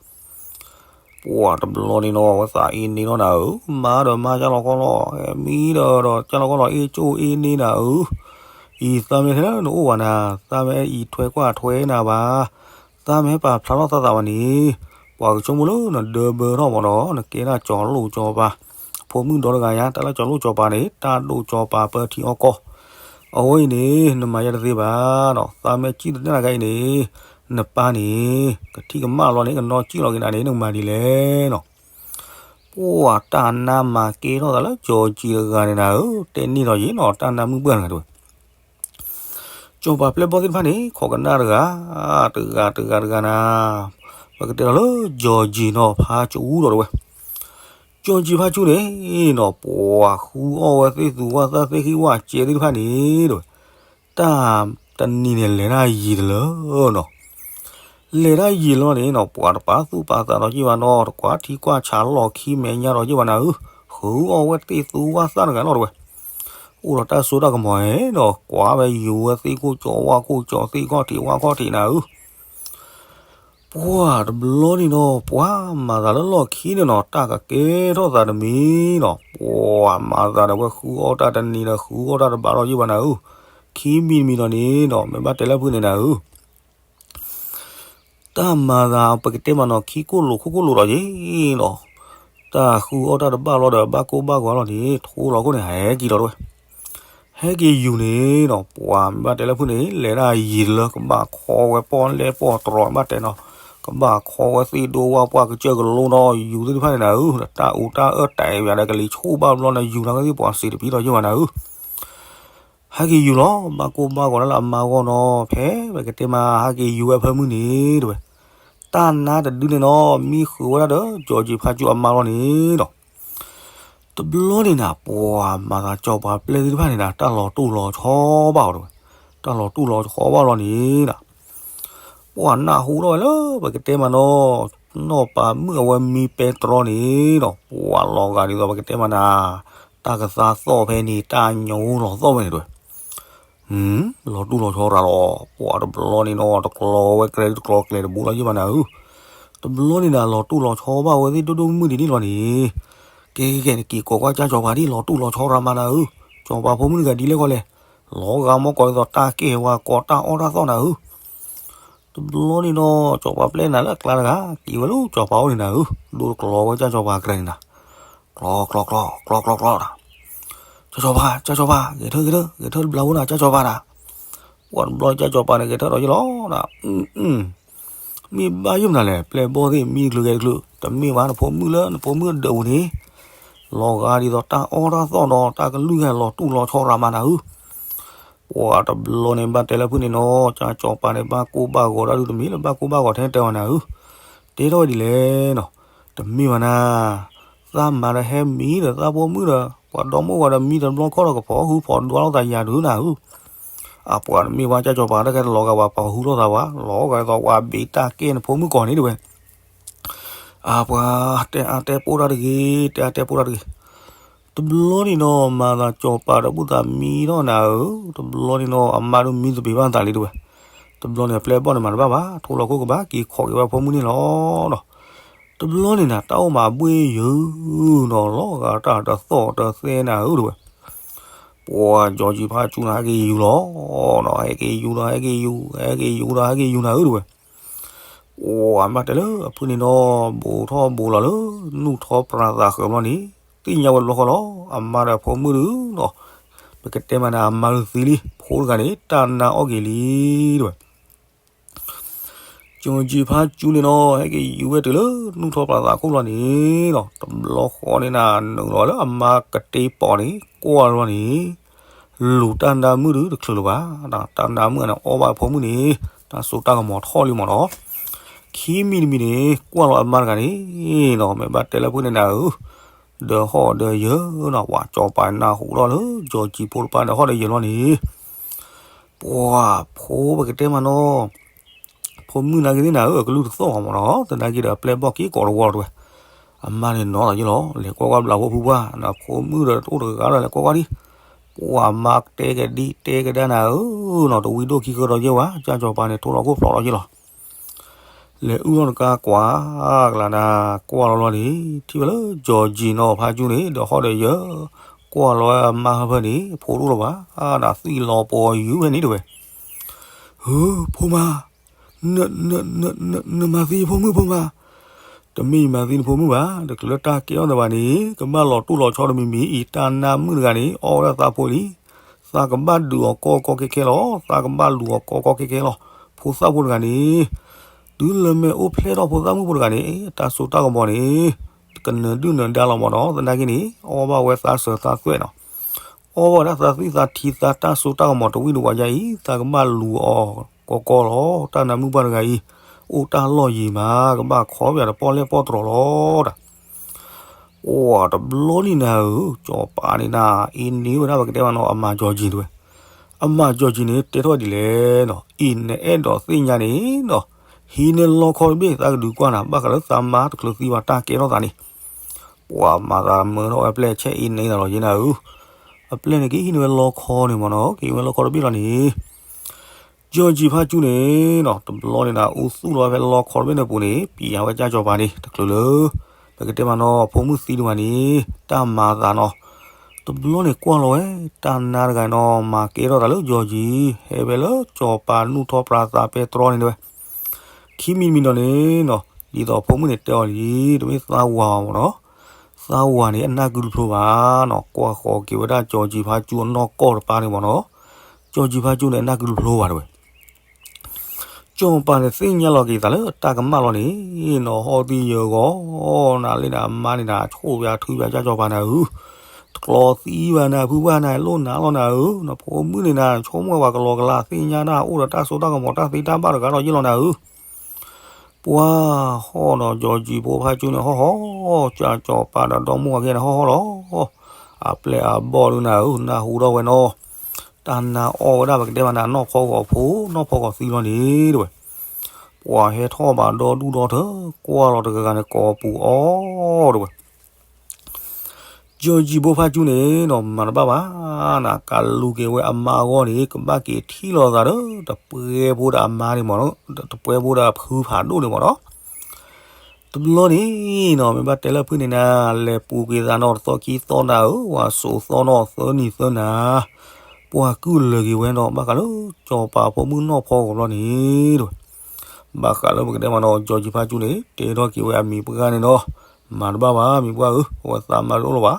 ပှၤတဘျီန့ၣ်နီၤ အဝဲသးအ့န့ၢ်လီၤနၤဧၢ, မၤဒီးမၤကၢ်လီၤကီလီၤ, မံဒီးဒီးကၢ်လီၤကီလီၤ အ့ၣ်ကၠိအ့ၣ်န့ၢ်နၤဧၢ, အံၤသးမ့ၢ်ထဲလၢနအိၣ်ဘၣ်နၤ, သးမ့ၢ်အံးထွဲကွၢ်ထွဲနၤဘၣ်, သးမ့ၢ်ဟဲပာ်ဖျါထီၣ်သးသးဘၣ်န့ၣ်, ပှၤကဆိကမိၣ်လၢနဒၢဘၢထီၣ်မးနီၤ, နကဲဒၣ်ကၠီၤလိၣ်ကၠီၤပၤ, ဖိမုၣ်ဒီတဂၤယါ, တၢ်လၢကၠီၤလိၣ်ကၠီၤပၤန့ၣ် တၢ်ဒိၣ်ကၠီၤပၤပၢထံအီၣ်ကီၢ်, အဝဲအံၤန့ၣ် နမၤယါတသ့ဘၣ်နီၤ, သးမ့ၢ်စံၣ်တနၢ်တဂၤအံၤန့ၣ် နပၢ်န့ၣ် ကထံၣ်ကမၣ်လီၤန့ၣ် ကနီၣ်စံၣ်လီၤက့ၤနၤန့ၣ် နကမၤဒ်လဲၣ်နီၤ. ပှၢ်တၢ်နါမၤကဲထီၣ်သးလၢကၠီၤကံၤတဂၤန့ၣ်နၤဧၢ, တဲန့ၢ်လီၤယ့ၣ်နီၤ, တၢ်နါမုၢ်ပှၢ်တဂၤတဝဲ, ကၠီၤပၤပျဲၢ်ဘီၣ်သ့ၣ်တဖၣ်န့ၣ် ခိးကနၣ်တဂၤ, တဂၤတဂၤတဂၤနၤ, ပကတဲလီၤလၢကၠီၤကံၤနီၤ ဖးကၠူဒီးတဝဲ ကၠီၤကံၤဖးကၠူန့ၣ်နီၤ ပှၤဃုအီၣ်ဝဲသ့ၣ်သူဝၣ်သၣ်သ့ၣ်ဃံဝၣ်စဲသ့ၣ်တဖၣ်န့ၣ်တဝဲ, တၢ်တနံၤန့ၣ်လဲၤတၢ်ယံၤတလၢနီၤ, လဲၤတၢ်ယံၤလီၤန့ၣ်နီၤ ပှၤတပာ်သူၣ်ပာ်သးဒီးယ့ၢ်ဘၣ်နီၤ, တကွၢ်ထံကွၢ်ဆးလီၢ်ခံမဲာ်ညါဒီးယ့ၢ်ဘၣ်နၤဧၢ, ဃုအီၣ်ဝဲသ့ၣ်သူဝၣ်သၣ်တဂၤလီၤတဝဲ, အိၣ်ဒီးတၢ်စိတၢ်ကမီၤနီၤ, ကွၢ်ဝဲယူၤဝဲသ့ၣ်ခိၣ်ကၠီဝၣ်ခိၣ်ကၠီသ့ၣ်ခီၣ်ထံးဝၣ်ခီၣ်ထံးနၤဧၢ ပှၢ်တဘျီန့ၣ်နီၤ ပှၤမၤသးလၢလီၢ်ခံန့ၣ်နီၤ တၢ်ကကဲထီၣ်သးတမံၤနီၤ, ပှၤမၤသးဒီးဝဲဃုအီၣ်တၢ်တနံၤဒီးဃုအီၣ်တၢ်တဘၣ်လီၤယ့ၢ်ဘၣ်နၤဧၢ, ခံမံၤတမံၤလီၤန့ၣ်နီၤ မ့ၢ်ဘၣ်တဲလၢဖုၣ်န့ၣ်နၤဧၢ တၢ်မၤသးပကတဲမးနီၤ ခံကိၣ်လိာ်ခိၣ်ကိၣ်လိာ်ဒီးယ့ၢ်နီၤ, တၢ်ဃုအီၣ်တၢ်တဘၣ်လီၤဒီးဘၣ်ကိၢ်ဘၣ်ဂီၤလီၤန့ၣ် ထိလီၤခိၣ်န့ၣ် ဟဲက့ၤလီၤတဝဲ ဟဲက့ၤယူၤန့ၣ်နီၤ ပှၤမ့ၢ်ဘၣ်တဲလၢဖုၣ်န့ၣ် လဲၤတၢ်ယံၤတလၢ ကဘၣ်ခီဝဲပီၣ်လဲၣ်ပီၣ်တြီၤဘၣ်တဲနီၤ, ကဘၣ်ခီဝဲသ့ၣ်ဒိဝၣ်ပှၢ်ကစၢၢ်ကလိနီၤ ယူၤသ့ၣ်တဖၣ်န့ၣ်နၤဧၢ, တၢ်အူတၢ်အၢၣ်တဲာ်ဝဲဒီးကလံၤဆူၣ်ဘၣ်ဘျီန့ၣ် ယူၤလီၤကသ့ၣ်ပှၤစံးတပံၤဒီးယ့ၢ်ဘၣ်နၤဧၢ ဟဲက့ၤယူၤလီၤ ဘၣ်ကိၢ်ဘၣ်ဂီၤလၢအမါဂီၢ်နီၤ ဖဲပကတဲမး ဟဲက့ၤယူၤဝဲဖၢမုၢ်န့ၣ်တဝဲ, တၢ်နါတဒုန့ၣ်နီၤ မံဃုာ်ဝဲဒၣ်ဒီး ကၠီၤကံၤဖးကၠူအမါလီၤန့ၣ်နီၤ, တဘျီန့ၣ်နၤ ပှၤမၤသးကၠီၤပၤပျဲၢ်သ့ၣ်တဖၣ်န့ၣ်နၤ တၢ်လီၤတူၢ်လီၤဆီဘၣ်အီၤတဝဲ, တၢ်လီၤတူၢ်လီၤဆီဘၣ်လီၤန့ၣ်နၤ ပှၤနၢ်ဟူထီၣ်ဝဲလၢပကတဲမးနီၤ, နီၢ်ပၤမုၣ်အဝဲမံပဲတြီန့ၣ်နီၤ ပှၤလီၤဂာ်ဒ်သိးပကတဲမးနၤ, တၢ်ကသါသီၣ်ဖဲန့ၣ် တၢ်ညိလီၤသီၣ်ဖဲန့ၣ်တဝဲ, လီၤတူၢ်လီၤဆီရၤလီၤ. ပှၤတဘျီန့ၣ်နီၤ တကျီဝဲကျဲတကျီကျဲတဘိလီၤယ့ၢ်ဘၣ်နၤဧၢ. တဘျီန့ၣ်နၤ လီၤတူၢ်လီၤဆီဘၣ်ဝဲသ့ၣ်ဒိၣ်ဒိၣ်မုၢ်မုၢ်ဒ်န့ၣ်လီၤန့ၣ်, ကဲကဲကဲ နက့ၤကိးကွၢ်ကၢ်စီၤပၤဒ်လီၤတူၢ်လီၤဆီရၤမၤနၤဧၢ. စီၤပၤဖိမုၣ်တဂၤဒ်လဲၣ်ဃီလဲၣ်, လီၤဂာ်မီၢ်ကီးဒ်သိးတၢ်ကဲၢ်ဝါကီးတၢ်အီၣ်တၢ်သီၣ်နၤဧၢ. တဘျီန့ၣ်နီၤ စီၤပၤပျဲၢ်နၤလၢအကျါတဂၤ က့ၤဝဲလၢစီၤပၤအိၣ်န့ၣ်နၤဧၢ, ဒိတကျီဝဲကၢ်စီၤပၤအကြၢးန့ၣ်နၤ, ကျီကျီကျီ ကျီကျီကျီနၤ, ကၢ်စီၤပၤ ကၢ်စီၤပၤ ဂဲၤထၢၣ်ဂဲၤထၢၣ် ဂဲၤထၢၣ်တဘျီဖိနၤ ကၢ်စီၤပၤနၤ. ပှၤတဘျီကၢ်စီၤပၤန့ၣ် ဂဲၤထၢၣ်ဒီးယ့ၢ်လီၤနၤ, မ့ၢ်ဘၣ်ယုၢ်မနုၤလဲၣ် ပျဲၢ်ဘီၣ်သ့ၣ်မံတချုးဂဲၤတချုး တမ့ၢ်ဘၣ်နဖိမုၣ်လၢနဖိမုၣ်အဒၢးပူၤန့ၣ် လီၤဂာ်ဒ်သိးတၢ်အီၣ်တၢ်သီၣ်ဒီးတၢ်ကလုၢ်ဂၤလီၤတူၢ်လီၤဆီရၤမၤနၤဧၢ. ပှၤတဘျီန့ၣ်ဘၣ်တဲလၢဖုၣ်န့ၣ်နီၤ ကၢ်စီၤပၤန့ၣ် ဘၣ်ကိၢ်ဘၣ်ဂီၤဒၣ်ဒုတမံၤလၢဘၣ်ကိၢ်ဘၣ်ဂီၤထဲတဲဝဲနၤဧၢ, တဲထီၣ်ဝဲဒ်လဲၣ်နီၤ, တမ့ၢ်ဘၣ်နၤ, သးမၤဒီးဟဲမံဒီးသးဖိမုၣ်ဒီး ပှၤဒီမါဝၤဒီးမံတဘျီခီၣ်ဒီးကဖီၣ်ဟုဖီၣ်ဒွးလိာ်သးယၤဒုးနၤဧၢ. အပှၤတမ့ၢ်ဝဲကၢ်စီၤပၤတၢ်ခဲတလီၤဂာ်ဝဲ ပှၤဟုလိာ်သးဝဲ လီၤဂာ်ဒ်သိးဝဲဘ့းတၢ်ကဲၢ်နဖိမုၣ်ကီးန့ၣ်တဲဝဲ အပှၤတဲအါတဲပိၢ်တၢ်တဂ့ၤ, တဲအါတဲပိၢ်တၢ်တဂ့ၤ. တဘျီန့ၣ်နီၤ မၤသးစီၤပၤဒီးဘူၣ်သးမံထီၣ်နၤဧၢ, တဘျီန့ၣ်နီၤ အမါဒုးမံသပ့ၤဘၣ်သးလံတဲဝဲ. တဘျီန့ၣ် အပျဲၢ်ဘီၣ်န့ၣ်မၤတဘၣ်ဘၣ် ထိလီၤခိၣ်ကဘၣ်က့ၤခိးက့ၤဝဲဖိမုၣ်န့ၣ်လီၤနီၤ. တဘျီန့ၣ်နၤ တၢ်အိၣ်မးဘှ့ၣ်ယုာ်နီၤ လီၤဂာ်တၢ်တသီၣ်တသဲနၤဧၢတဲဝဲ. ပှၤကၠီၤကၠံဖါကၠူနၤ ဟဲက့ၤယူၤလီၤနီၤ, ဟဲက့ၤယူၤဒီး ဟဲက့ၤယူၤ, ဟဲက့ၤယူၤဒီး ဟဲက့ၤယူၤနၤဧၢတဲဝဲ. ပှၤမၤတဲလၢအဖုၣ်န့ၣ်နီၤ ဘူးထီၣ်ဘူးလီၤလၢ နူၢ်ထီၣ်ပြးသးဃၢၤဘျီန့ၣ် သ့ၣ်ညါဝဲတဘျီဃီလီၤ အမါဒီးဖိမုၣ်ဒုးနီၤ, ပကတဲမးနၤ အမါဒုးသံလံ ဖိတဂၤန့ၣ် တၢ်နါအီၣ်က့ၤလံတဲဝဲ. ကၠီၤကၠံဖါကၠူန့ၣ်နီၤ ဟဲက့ၤယူၤဝဲတုၤလၢ နူၢ်ထီၣ်ပြးသးခိၣ်လီၤန့ၣ်နီၤ တဘျီဃီန့ၣ်နၤ နုာ်လီၤလၢအမါကတ့ပီးန့ၣ် ကွၢ်လီၤန့ၣ် လူၤတၢ်နါမုၣ်ဒုးတချုးလၢၤဘၣ်, တၢ်နါမုၣ်န့ၣ် အီၣ်ဘၣ်ဖိမုၣ်န့ၣ် တၢ်စိတၢ်ကမီၤထီၣ်လံမ့ၢ်နီၤ. ခံမံၤတမံၤန့ၣ် ကွၢ်လီၤအမါတဂၤန့ၣ်နီၤ မ့ၢ်ဘၣ်တဲလၢဖုၣ်န့ၣ်နၤဧၢ, ဒီးဟီၣ်ဒီးယၢၤနီၤ ပှၤစီၤပၤနၢ်ဟူထီၣ်လၢ ကၠီၤကၠံဖိတဖၣ်ဒီးဟီၣ်ဒီးယၢၤလီၤန့ၣ် ပှၤဖိပကတဲမးနီၤ ဖိမုၣ်နာ်က့ၤသ့ၣ်နၤဧၢ အကလုၢ်တသီၣ်ဘၣ်မ့ၢ်နီၤ သနာ်က့ဒီးအပျဲၢ်ဘီၣ်က့ၤကိးတဝီလီၤတဲဝဲ. အမါန့ၣ်နီၤလီၤယ့ၢ်လီၤ လဲၤကွၢ်ကွၢ်ဘျးဖိဖုပှၢ် နဖိမုၣ်ဒီးတအိၣ်တဂၤဒီးလဲၤကွၢ်ကွၢ်ဒံး, ပှၤမါတဲကဒံးတဲကဒါနၤဧၢနီၤ တဝံဒိၣ်ခံဃၢဒီးယ့ၢ်ဝဲ ကၢ်စီၤပၤန့ၣ် ထိလီၤခိၣ်ဖျိးလီၤယ့ၢ်လီၤ လဲၤအုၣ်ထီၣ်တကါကွၢ်ကလးနၤ ကွၢ်လီၤလီၤန့ၣ် ထံၣ်ဝဲလၢ ကၠီၤကၠံနီၤဖါကၠူန့ၣ် ဒီးဟီၣ်ဒီးယၢၤ ကွၢ်လီၤဝဲအမါဟၢဖၢန့ၣ် ဖိတအိၣ်လၢၤဘၣ် နသံၣ်လီၤပှီၤယုၤဖဲန့ၣ်တဲဝဲ. ဧၢ ဖိမါ နမၤသံယဖိမုၣ်ဖိမါ, တမ့ၢ်ယမၤသံနဖိမုၣ်ဘၣ်, တချုးလၢတၢ်ကဲထီၣ်သးဘၣ်န့ၣ် ကဘၣ်လီၤတူၢ်လီၤဆီတမံၤမံၤအံၤ တၢ်နါမုၣ်တဂၤန့ၣ် အီၣ်ဝဲဒၣ်သးဖိလံ, သးကဘၣ်ဒုးအီၤကီကီခဲခဲလီၤ, သးကဘၣ်လူၤအီၤကီကီခဲခဲလီၤ. ဖိသၣ်ဖိတဂၤန့ၣ် တုၤလၢမ့ၢ်အိၣ်ဖျဲၣ်ထီၣ်ဖိသၣ်မုၣ်ဖိတဂၤန့ၣ် တၢ်စိတၢ်ကမီၤန့ၣ် ကနၢၤဒုၣ်နၢၤဒါလီၤမ့ၢ်နီၤ, သနာ်က့န့ၣ် အီၣ်ဘၣ်ဝဲသးစၢၤသးသွဲၣ်နီၤ အီၣ်ဝဲဒၣ်သးသွံၣ်သးထံသးတၢ်စိတၢ်ကမီၤတဝံၣ်တဝါယါအံၤ သးကဘၣ်လူၤအီၤကီကီလီၤ. တၢ်နါမုၣ်ပှၢ်တဂၤအံၤ အိၣ်တၢ်လီၢ်ယံၤမး ကဘၣ်ခီပယီၤတပီၣ်လဲၣ်ပီၣ်တြီၤလီၤတၢ်. ပှၤတဘျီန့ၣ်နၤဧၢ, စီၤပၤန့ၣ်နၤ အ့န့ၢ်ဝဲဒၣ်ပကတဲမးနီၤ အမါကၠီၤကၠံတဲဝဲ. အမါကၠီၤကၠံန့ၣ် တဲထီၣ်ဒ်လဲၣ်နီၤ, အံၤနအဲၣ်ဒိးသ့ၣ်ညါန့ၣ်နီၤ, ဟံးန့ၢ်လီခီတဘ့ၣ် သးကဒုးကွၢ်နၤ ဘၣ်ဃးလၢသးမါတချုးသံဘၣ်တၢ်ကဲထီၣ်သးန့ၣ် ပှၤမၤသးမၢထီၣ်ဝဲအပျဲၢ် ဆဲးအ့န့ၢ်သးလီၤယဲနၤဧၢ, အပျဲၢ်န့ၣ်ကဟံးန့ၢ်ဝဲလီခီန့ၣ်မ့ၢ်နီၤ, ကဟံးဝဲလီခီတဘ့ၣ်လီၤန့ၣ် ကၠီၤကၠံဖါကၠူန့ၣ်နီၤ တဘျီန့ၣ်နၤ အူသူၣ်လီၤဝဲဖဲလီခီတဘ့ၣ်န့ၣ်အပူၤန့ၣ် ပံၤယၤဝဲကၢ်စီၤပၤန့ၣ် တချုးလၢ ပကတဲမးနီၤ ဖိမုၣ်သံတဝၤန့ၣ် တၢ်မၤသးနီၤ, တဘျီန့ၣ်ကွၢ်လီၤဝဲ တၢ်နါတဂၤနီၤ မၤကဲထီၣ်သးလၢကၠီၤကၠံ ဟဲဝဲလၢစီၤပၤနူၢ်ထီၣ်ပြးသးပဲတြီန့ၣ်တဲဝဲ ခံမံၤတမံၤဒီးန့ၣ်နီၤ ဒ်သိးဖိမုၣ်န့ၣ်တဲအီၤလံ တမ့ၢ်သးဝၤဘၣ်မ့ၢ်နီၤ, သးဝၤန့ၣ် အနၢ်ကုတဖျိဘၣ်နီၤ, ကွၢ်ဃီၤက့ၤဝဲဒၣ်ကၠီၤကၠံဖါကၠူအနီၢ်ကီၢ်တပၤန့ၣ်မ့ၢ်နီၤ, ကၠီၤကၠံဖါကၠူန့ၣ် အနၢ်ကုတဖျိဘၣ်တဲဝဲ ကၠီၤပၤန့ၣ်သ့ၣ်ညါလီၤက့ၤသးလၢတၢ်ကမၣ်လီၤန့ၣ်နီၤ, ဟီၣ်သံယၢၤဂီၤနၤလၢနၤအမါန့ၣ်နၤ ဆိၣ်ယၤထုယၤကၢ်စီၤပၤနၤဧၢ, တကျီသံဘၣ်နၤဖုပှၢ်နၤလိၣ်နၤလီၤနၤဧၢ, နဖိမုၣ်န့ၣ်နၤ ဆိကမိၣ်ဝဲကလီကလီ သ့ၣ်ညါတၢ်အိၣ်ဒီးတၢ်စိတၢ်ကမီၤတၢ်သ့တၢ်ဘၣ်တဂၤဒီးယ့ၢ်လီၤနၤဧၢ ပှၤဟီၣ်ဒီးကၠီၤကၠံဖိဖါကၠူန့ၣ် ဟီၣ်ဟီၣ် ကၠီၤပၤဒီးဒီမါဝၤကဲန့ၣ် ဟီၣ်ဟီၣ်လီၤ, အပျဲၢ်အဘီၣ်ဒုးနၤဧၢ နၢ်ဟူထီၣ်ဝဲနီၤ, တၢ်နါအီၣ်ဝဲဒၣ်ပကတဲမးနၤ နီၢ်ဖီဂီၤဖိ နီၢ်ဖီဂီၤသံလီၤန့ၣ်တဲဝဲ, ပှၤဟဲထီၣ်ဘၣ်ဒီဒူၣ်ဒီထၢ ကွၢ်လီၤတဂၤဂၤန့ၣ် ကိးပူၤအီၤတဲဝဲ ကၠီၤ ကၠီၣ်ကၠံၣ်ဖိဖါကၠူန့ၣ်နီၤ မၤတဘၣ်ဘၣ်နၤ ကလူၤက့ၤဝဲအမါအဂီၢ်န့ၣ် ကဘၣ်က့ၤထံၣ်လိာ်သးဒီး တပှဲဖိဒီးအမါန့ၣ်မ့ၢ်နီၤ တပှဲဖိဒီးအဖုဖးဒိၣ်န့ၣ်မ့ၢ်နီၤ. တဘျီန့ၣ်နီၤ မ့ၢ်ဘၣ်တဲလၢဖုန့ၣ်နၤ လဲၤပူၤက့ၤသးနီၤ တသီခံသီနၤဧၢ ဝၤစိာ်သီနီၤ သၢနံၤသၢနၤ ပှၤကုၢ်လၢာ်က့ၤဝဲနီၤ ဘၣ်ဃးလၢ ကၠီၤပၤဖိမုၣ်နီၢ်ဖီဂီၤဘျီန့ၣ် ဘၣ်ဃးလၢပကတဲမ့ၢ်နီၤ ကၠီၣ်ကၠံၣ်ဖါကၠူန့ၣ် တဲထီၣ်က့ၤဝဲအမံၤပှၢ်န့ၣ်ဒီး မၤတဘၣ်ဘၣ် မံၤပှၢ်ဧၢ အဝဲသးမါတအိၣ်လၢၤဘၣ်.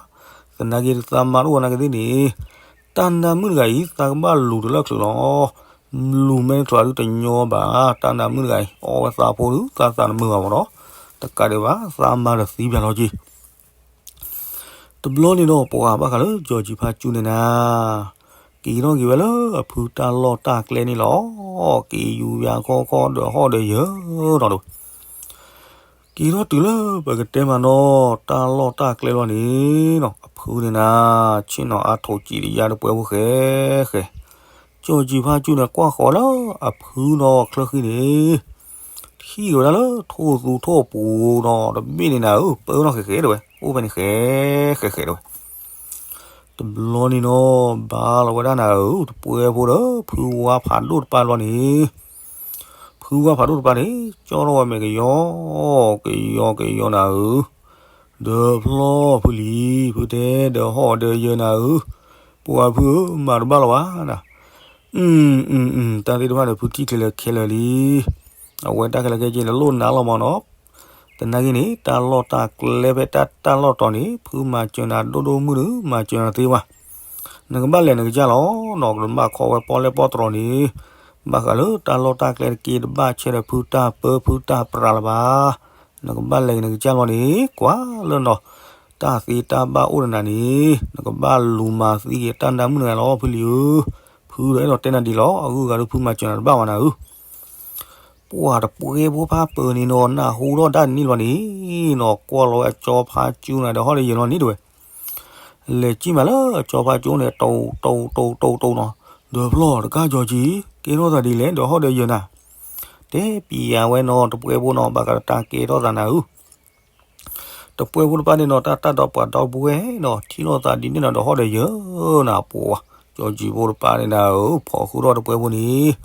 သနာ်က့ သးမါတအိၣ်နာ်က့သ့ၣ်န့ၣ် တၢ်နါမုၣ်တဂၤအံၤ သးကဘၣ်လူၤတုၤလၢချုးလီၤ. လူၤမဲာ်တချုးဒုးတညီဘၣ် တၢ်နါမုၣ်တဂၤအံၤ အီဝဲသးဖိဒုး သးသးတမုာ်ဘၣ်မ့ၢ်နီၤ. တကးဒံးဘၣ် သးမါတသံပၠးလီၤက့ၤ တဘျီန့ၣ်ဒီး ပှၤဘၣ်ဃးလၢ ကၠီၣ်ကၠံၣ်ဖါကၠူန့ၣ်နၤ က့ၤထီၣ်က့ၤဝဲလၢအဖုတၢ်လီၢ်တၢ်ကျဲန့ၣ်လီၤ. က့ၤယူၤယၤခီခီဒီးဟီၣ်ဒီးယၢၤနီၤဒိၣ် က့ၤထီၣ်တုၤလၢပကတဲမ့ၢ်နီၤ တၢ်လီၢ်တၢ်ကျဲလီၤန့ၣ်နီၤ အဖုန့ၣ်နၤ ဆ့ၣ်နီၤအါထိးကံးတယါတပှဲဖိဃဲဃဲ ကၠီၣ်ကၠံၣ်ဖါကၠူန့ၣ် ကွၢ်ဃီၤလၢအဖုနီၤချၢဃံန့ၣ် ထံၣ်က့ၤဝဲဒၣ်လၢထိၣ်သူထိၣ်ပူၤနီၤ တဘ့ၣ်န့ၣ်နၤဧၢ ပၢနီၣ်ဃဲဃဲဒၣ်ဝဲ အိၣ်ဖဲန့ၣ်ဃဲဃဲဃဲဒၣ်ဝဲ တဘျီန့ၣ်နီၤ ဘါလီၤဝဲဒၣ်နၤဧၢ တပှဲဖိဒီး ဖုဝါဖးဒိၣ်တပၤလီၤန့ၣ် ဖုဝါဖးဒိၣ်တပၤန့ၣ် ကၠီထီၣ်ဝဲမဲာ်ကယီ ကယီကယီနၤဧၢ ဒီးဖျီဖုလံၤ ဖုတဲဒီးဟီၣ်ဒီးယၢၤနၤဧၢ ပှၤဖုဧၢ မၤတဘၣ်လီၤဘၣ်နၤ အု တၢ်သ့ၣ်တဖၣ်န့ၣ် ဖုထံၣ်ချ့လၢခဲလၢာ်လံ အဝဲတၢ်ခဲလၢာ်ခဲဆ့န့ၣ် လိၣ်နၤလီၤမ့ၢ်နီၤ သနာ်က့န့ၣ် တၢ်လီၢ်တၢ်ကျဲဖဲတၢ်တၢ်လီၢ်တီၤန့ၣ် ဖုမၤစၢၤနၤဒိၣ်ဒိၣ်မုၢ်မုၢ် မၤစၢၤနၤသ့ဝဲ နကဘၣ်လဲၤနကစၢ်လီၤနီၤ ကမၣ်ခီဝဲပီၣ်လဲၣ်ပီၣ်တြီၤန့ၣ် ဘၣ်ဃးလၢတၢ်လီၢ်တၢ်ကျဲတက့ၢ် တဘၣ်ဆဲးဒီးဖုတၢ်ပၢဖုတၢ်ပြးလၢၤဘၣ် နကဘၣ်လဲၤနကစၢ်လီၤန့ၣ် ကွၢ်လၢနီၤ တၢ်သ့တၢ်ဘၣ်အိၣ်ဒီးနၤန့ၣ် နကဘၣ်လူၤမၤသံက့ၤတၢ်နါမုၣ်တဂၤလီၤ ဖုလံၤဧၢ ဖုဒီးအဲၣ်ဒိးတဲနၤဒ်လီၤ အဂုၤအဂၤဒီးဖုမၤစၢၤနၤတဘၣ်ဘၣ်နၤဧၢ ပှၤတပှဲဖိဖးပၢၤန့ၣ်နီၤ နၢ်ဟူထီၣ်ဒၣ်န့ၣ်လီၤန့ၣ်နီၤ ကွၢ်လီၤဝဲအကၠီဖါကၠူနၤဒီးဟီၣ်ဒီးယၢၤလီၤန့ၣ်တဝဲ လဲၤကံၣ်မးလၢအကၠီဖါကၠူန့ၣ် တိၢ်တိၢ်တိၢ်တိၢ်တိၢ်နီၤ ဒီးဖျီတကးကၠီၣ်ကၠံၣ် ကဲထီၣ်သးဒ်လဲၣ် ဒီးဟီၣ်ဒီးယၢၤနၤ တဲပျးဝဲနီၤ တပှဲဖိနီၤ ဘၣ်ဃးဒီးတၢ်ကဲထီၣ်သးနၤဧၢ တပှဲဖိတပၤန့ၣ်နီၤ တၢ်တၢ်ဒီးပှၤဒီပုၢ်ဝဲၢ်နီၤ ထံၣ်လိာ်သးဒ်န့ၣ်နီၤ ဒီးဟီၣ်ဒီးယၢၤနၤပှၤ ကၠီၣ်ကၠံၣ်ဖိတပၤန့ၣ်နၤဧၢ ဖီၣ်ဃုာ်ထီၣ်တပှဲဖိန့ၣ်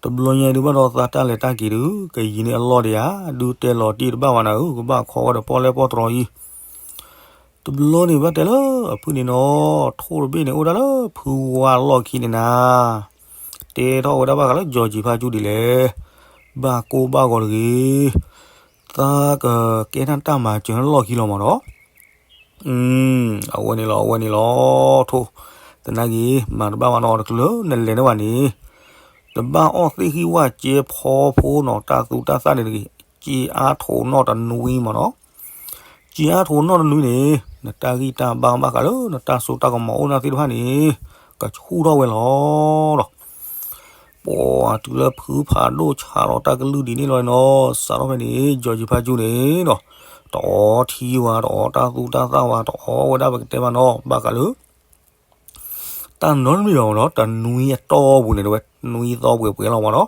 တဘျီညါဒုးဘၣ်ဒီးသးတၢ်လဲၤတၢ်က့ၤဒုး ကယံာ်န့ၢ်အလီၢ်ဒံးဧါ ဒုးတဲလီၤတံၢ်တဘၣ်ဘၣ်နၤဧၢ ကဘၣ်ခီဝဲဒီးပီၣ်လဲၣ်ပီၣ်တြီၤအံၤ တဘျီန့ၣ်ဘၣ်တဲလၢအဖုန့ၣ်နီၤ ထိၣ်တဘ့ၣ်န့ၣ်အိၣ်ဒၣ်လၢဖုဝါလီၢ်ခံန့ၣ်နၤ တဲထီၣ်ဝဲဒၣ်ဘၣ်ဃးလၢကၠီၣ်ကၠံၣ်ဖါကၠူဒ်လဲၣ် ဘၣ်ကိၢ်ဘၣ်ဂီၤတဂ့ၤ သးကကဲထီၣ်တၢ်မၤစၢၤလၢလီၢ်ခံလီၤမ့ၢ်နီၤ အဝဲန့ၣ်လီၤ အဝဲန့ၣ်လီၤ ထိၣ် သနာ်က့ မၤတဘၣ်ဘၣ်နီၤ တချုးလၢနလဲၤန့ၢ်ဘၣ်န့ၣ် တဘၣ်အီၣ်သ့ၣ်ဃံဝၣ်ကဲဖီဖိနီၤ တၢ်သူတၢ်သၣ်န့ၣ်တဂ့ၤ က့အါထိးနီၣ်တနွံမ့ၢ်နီၤ က့အါထိးနီၣ်တနွံန့ၣ် နတၢ်ဂံၢ်တၢ်ဘါဘၣ်ဃးလၢနတၢ်စိတၢ်ကမီၤအိၣ်နၢ်သ့ၣ်တဖၣ်န့ၣ် ကဆူၣ်ထီၣ်ဝဲလီၤဒီး ပှၤတုၤလၢဖုဖးဒိၣ်ဆးလီၤတၢ်ကလုၢ်ဒ်န့ၣ်လီၤနီၤ စးထီၣ်ဖဲန့ၣ် ကၠီၣ်ကၠံၣ်ဖါကၠူန့ၣ်နီၤ တအီထံဝဲ တအီတၢ်သူတၢ်သၣ်ဝဲ တအီဝဲဒၣ်ပကတဲမ့ၢ်နီၤ ဘၣ်ဃးလၢ တၢ်နီတမံၤဘၣ်မ့ၢ်နီၤ တနွံအတီၢ်ပူၤန့ၣ် တဝဲနွံသီပှဲၤပှဲၤလီၤမ့ၢ်နီၤ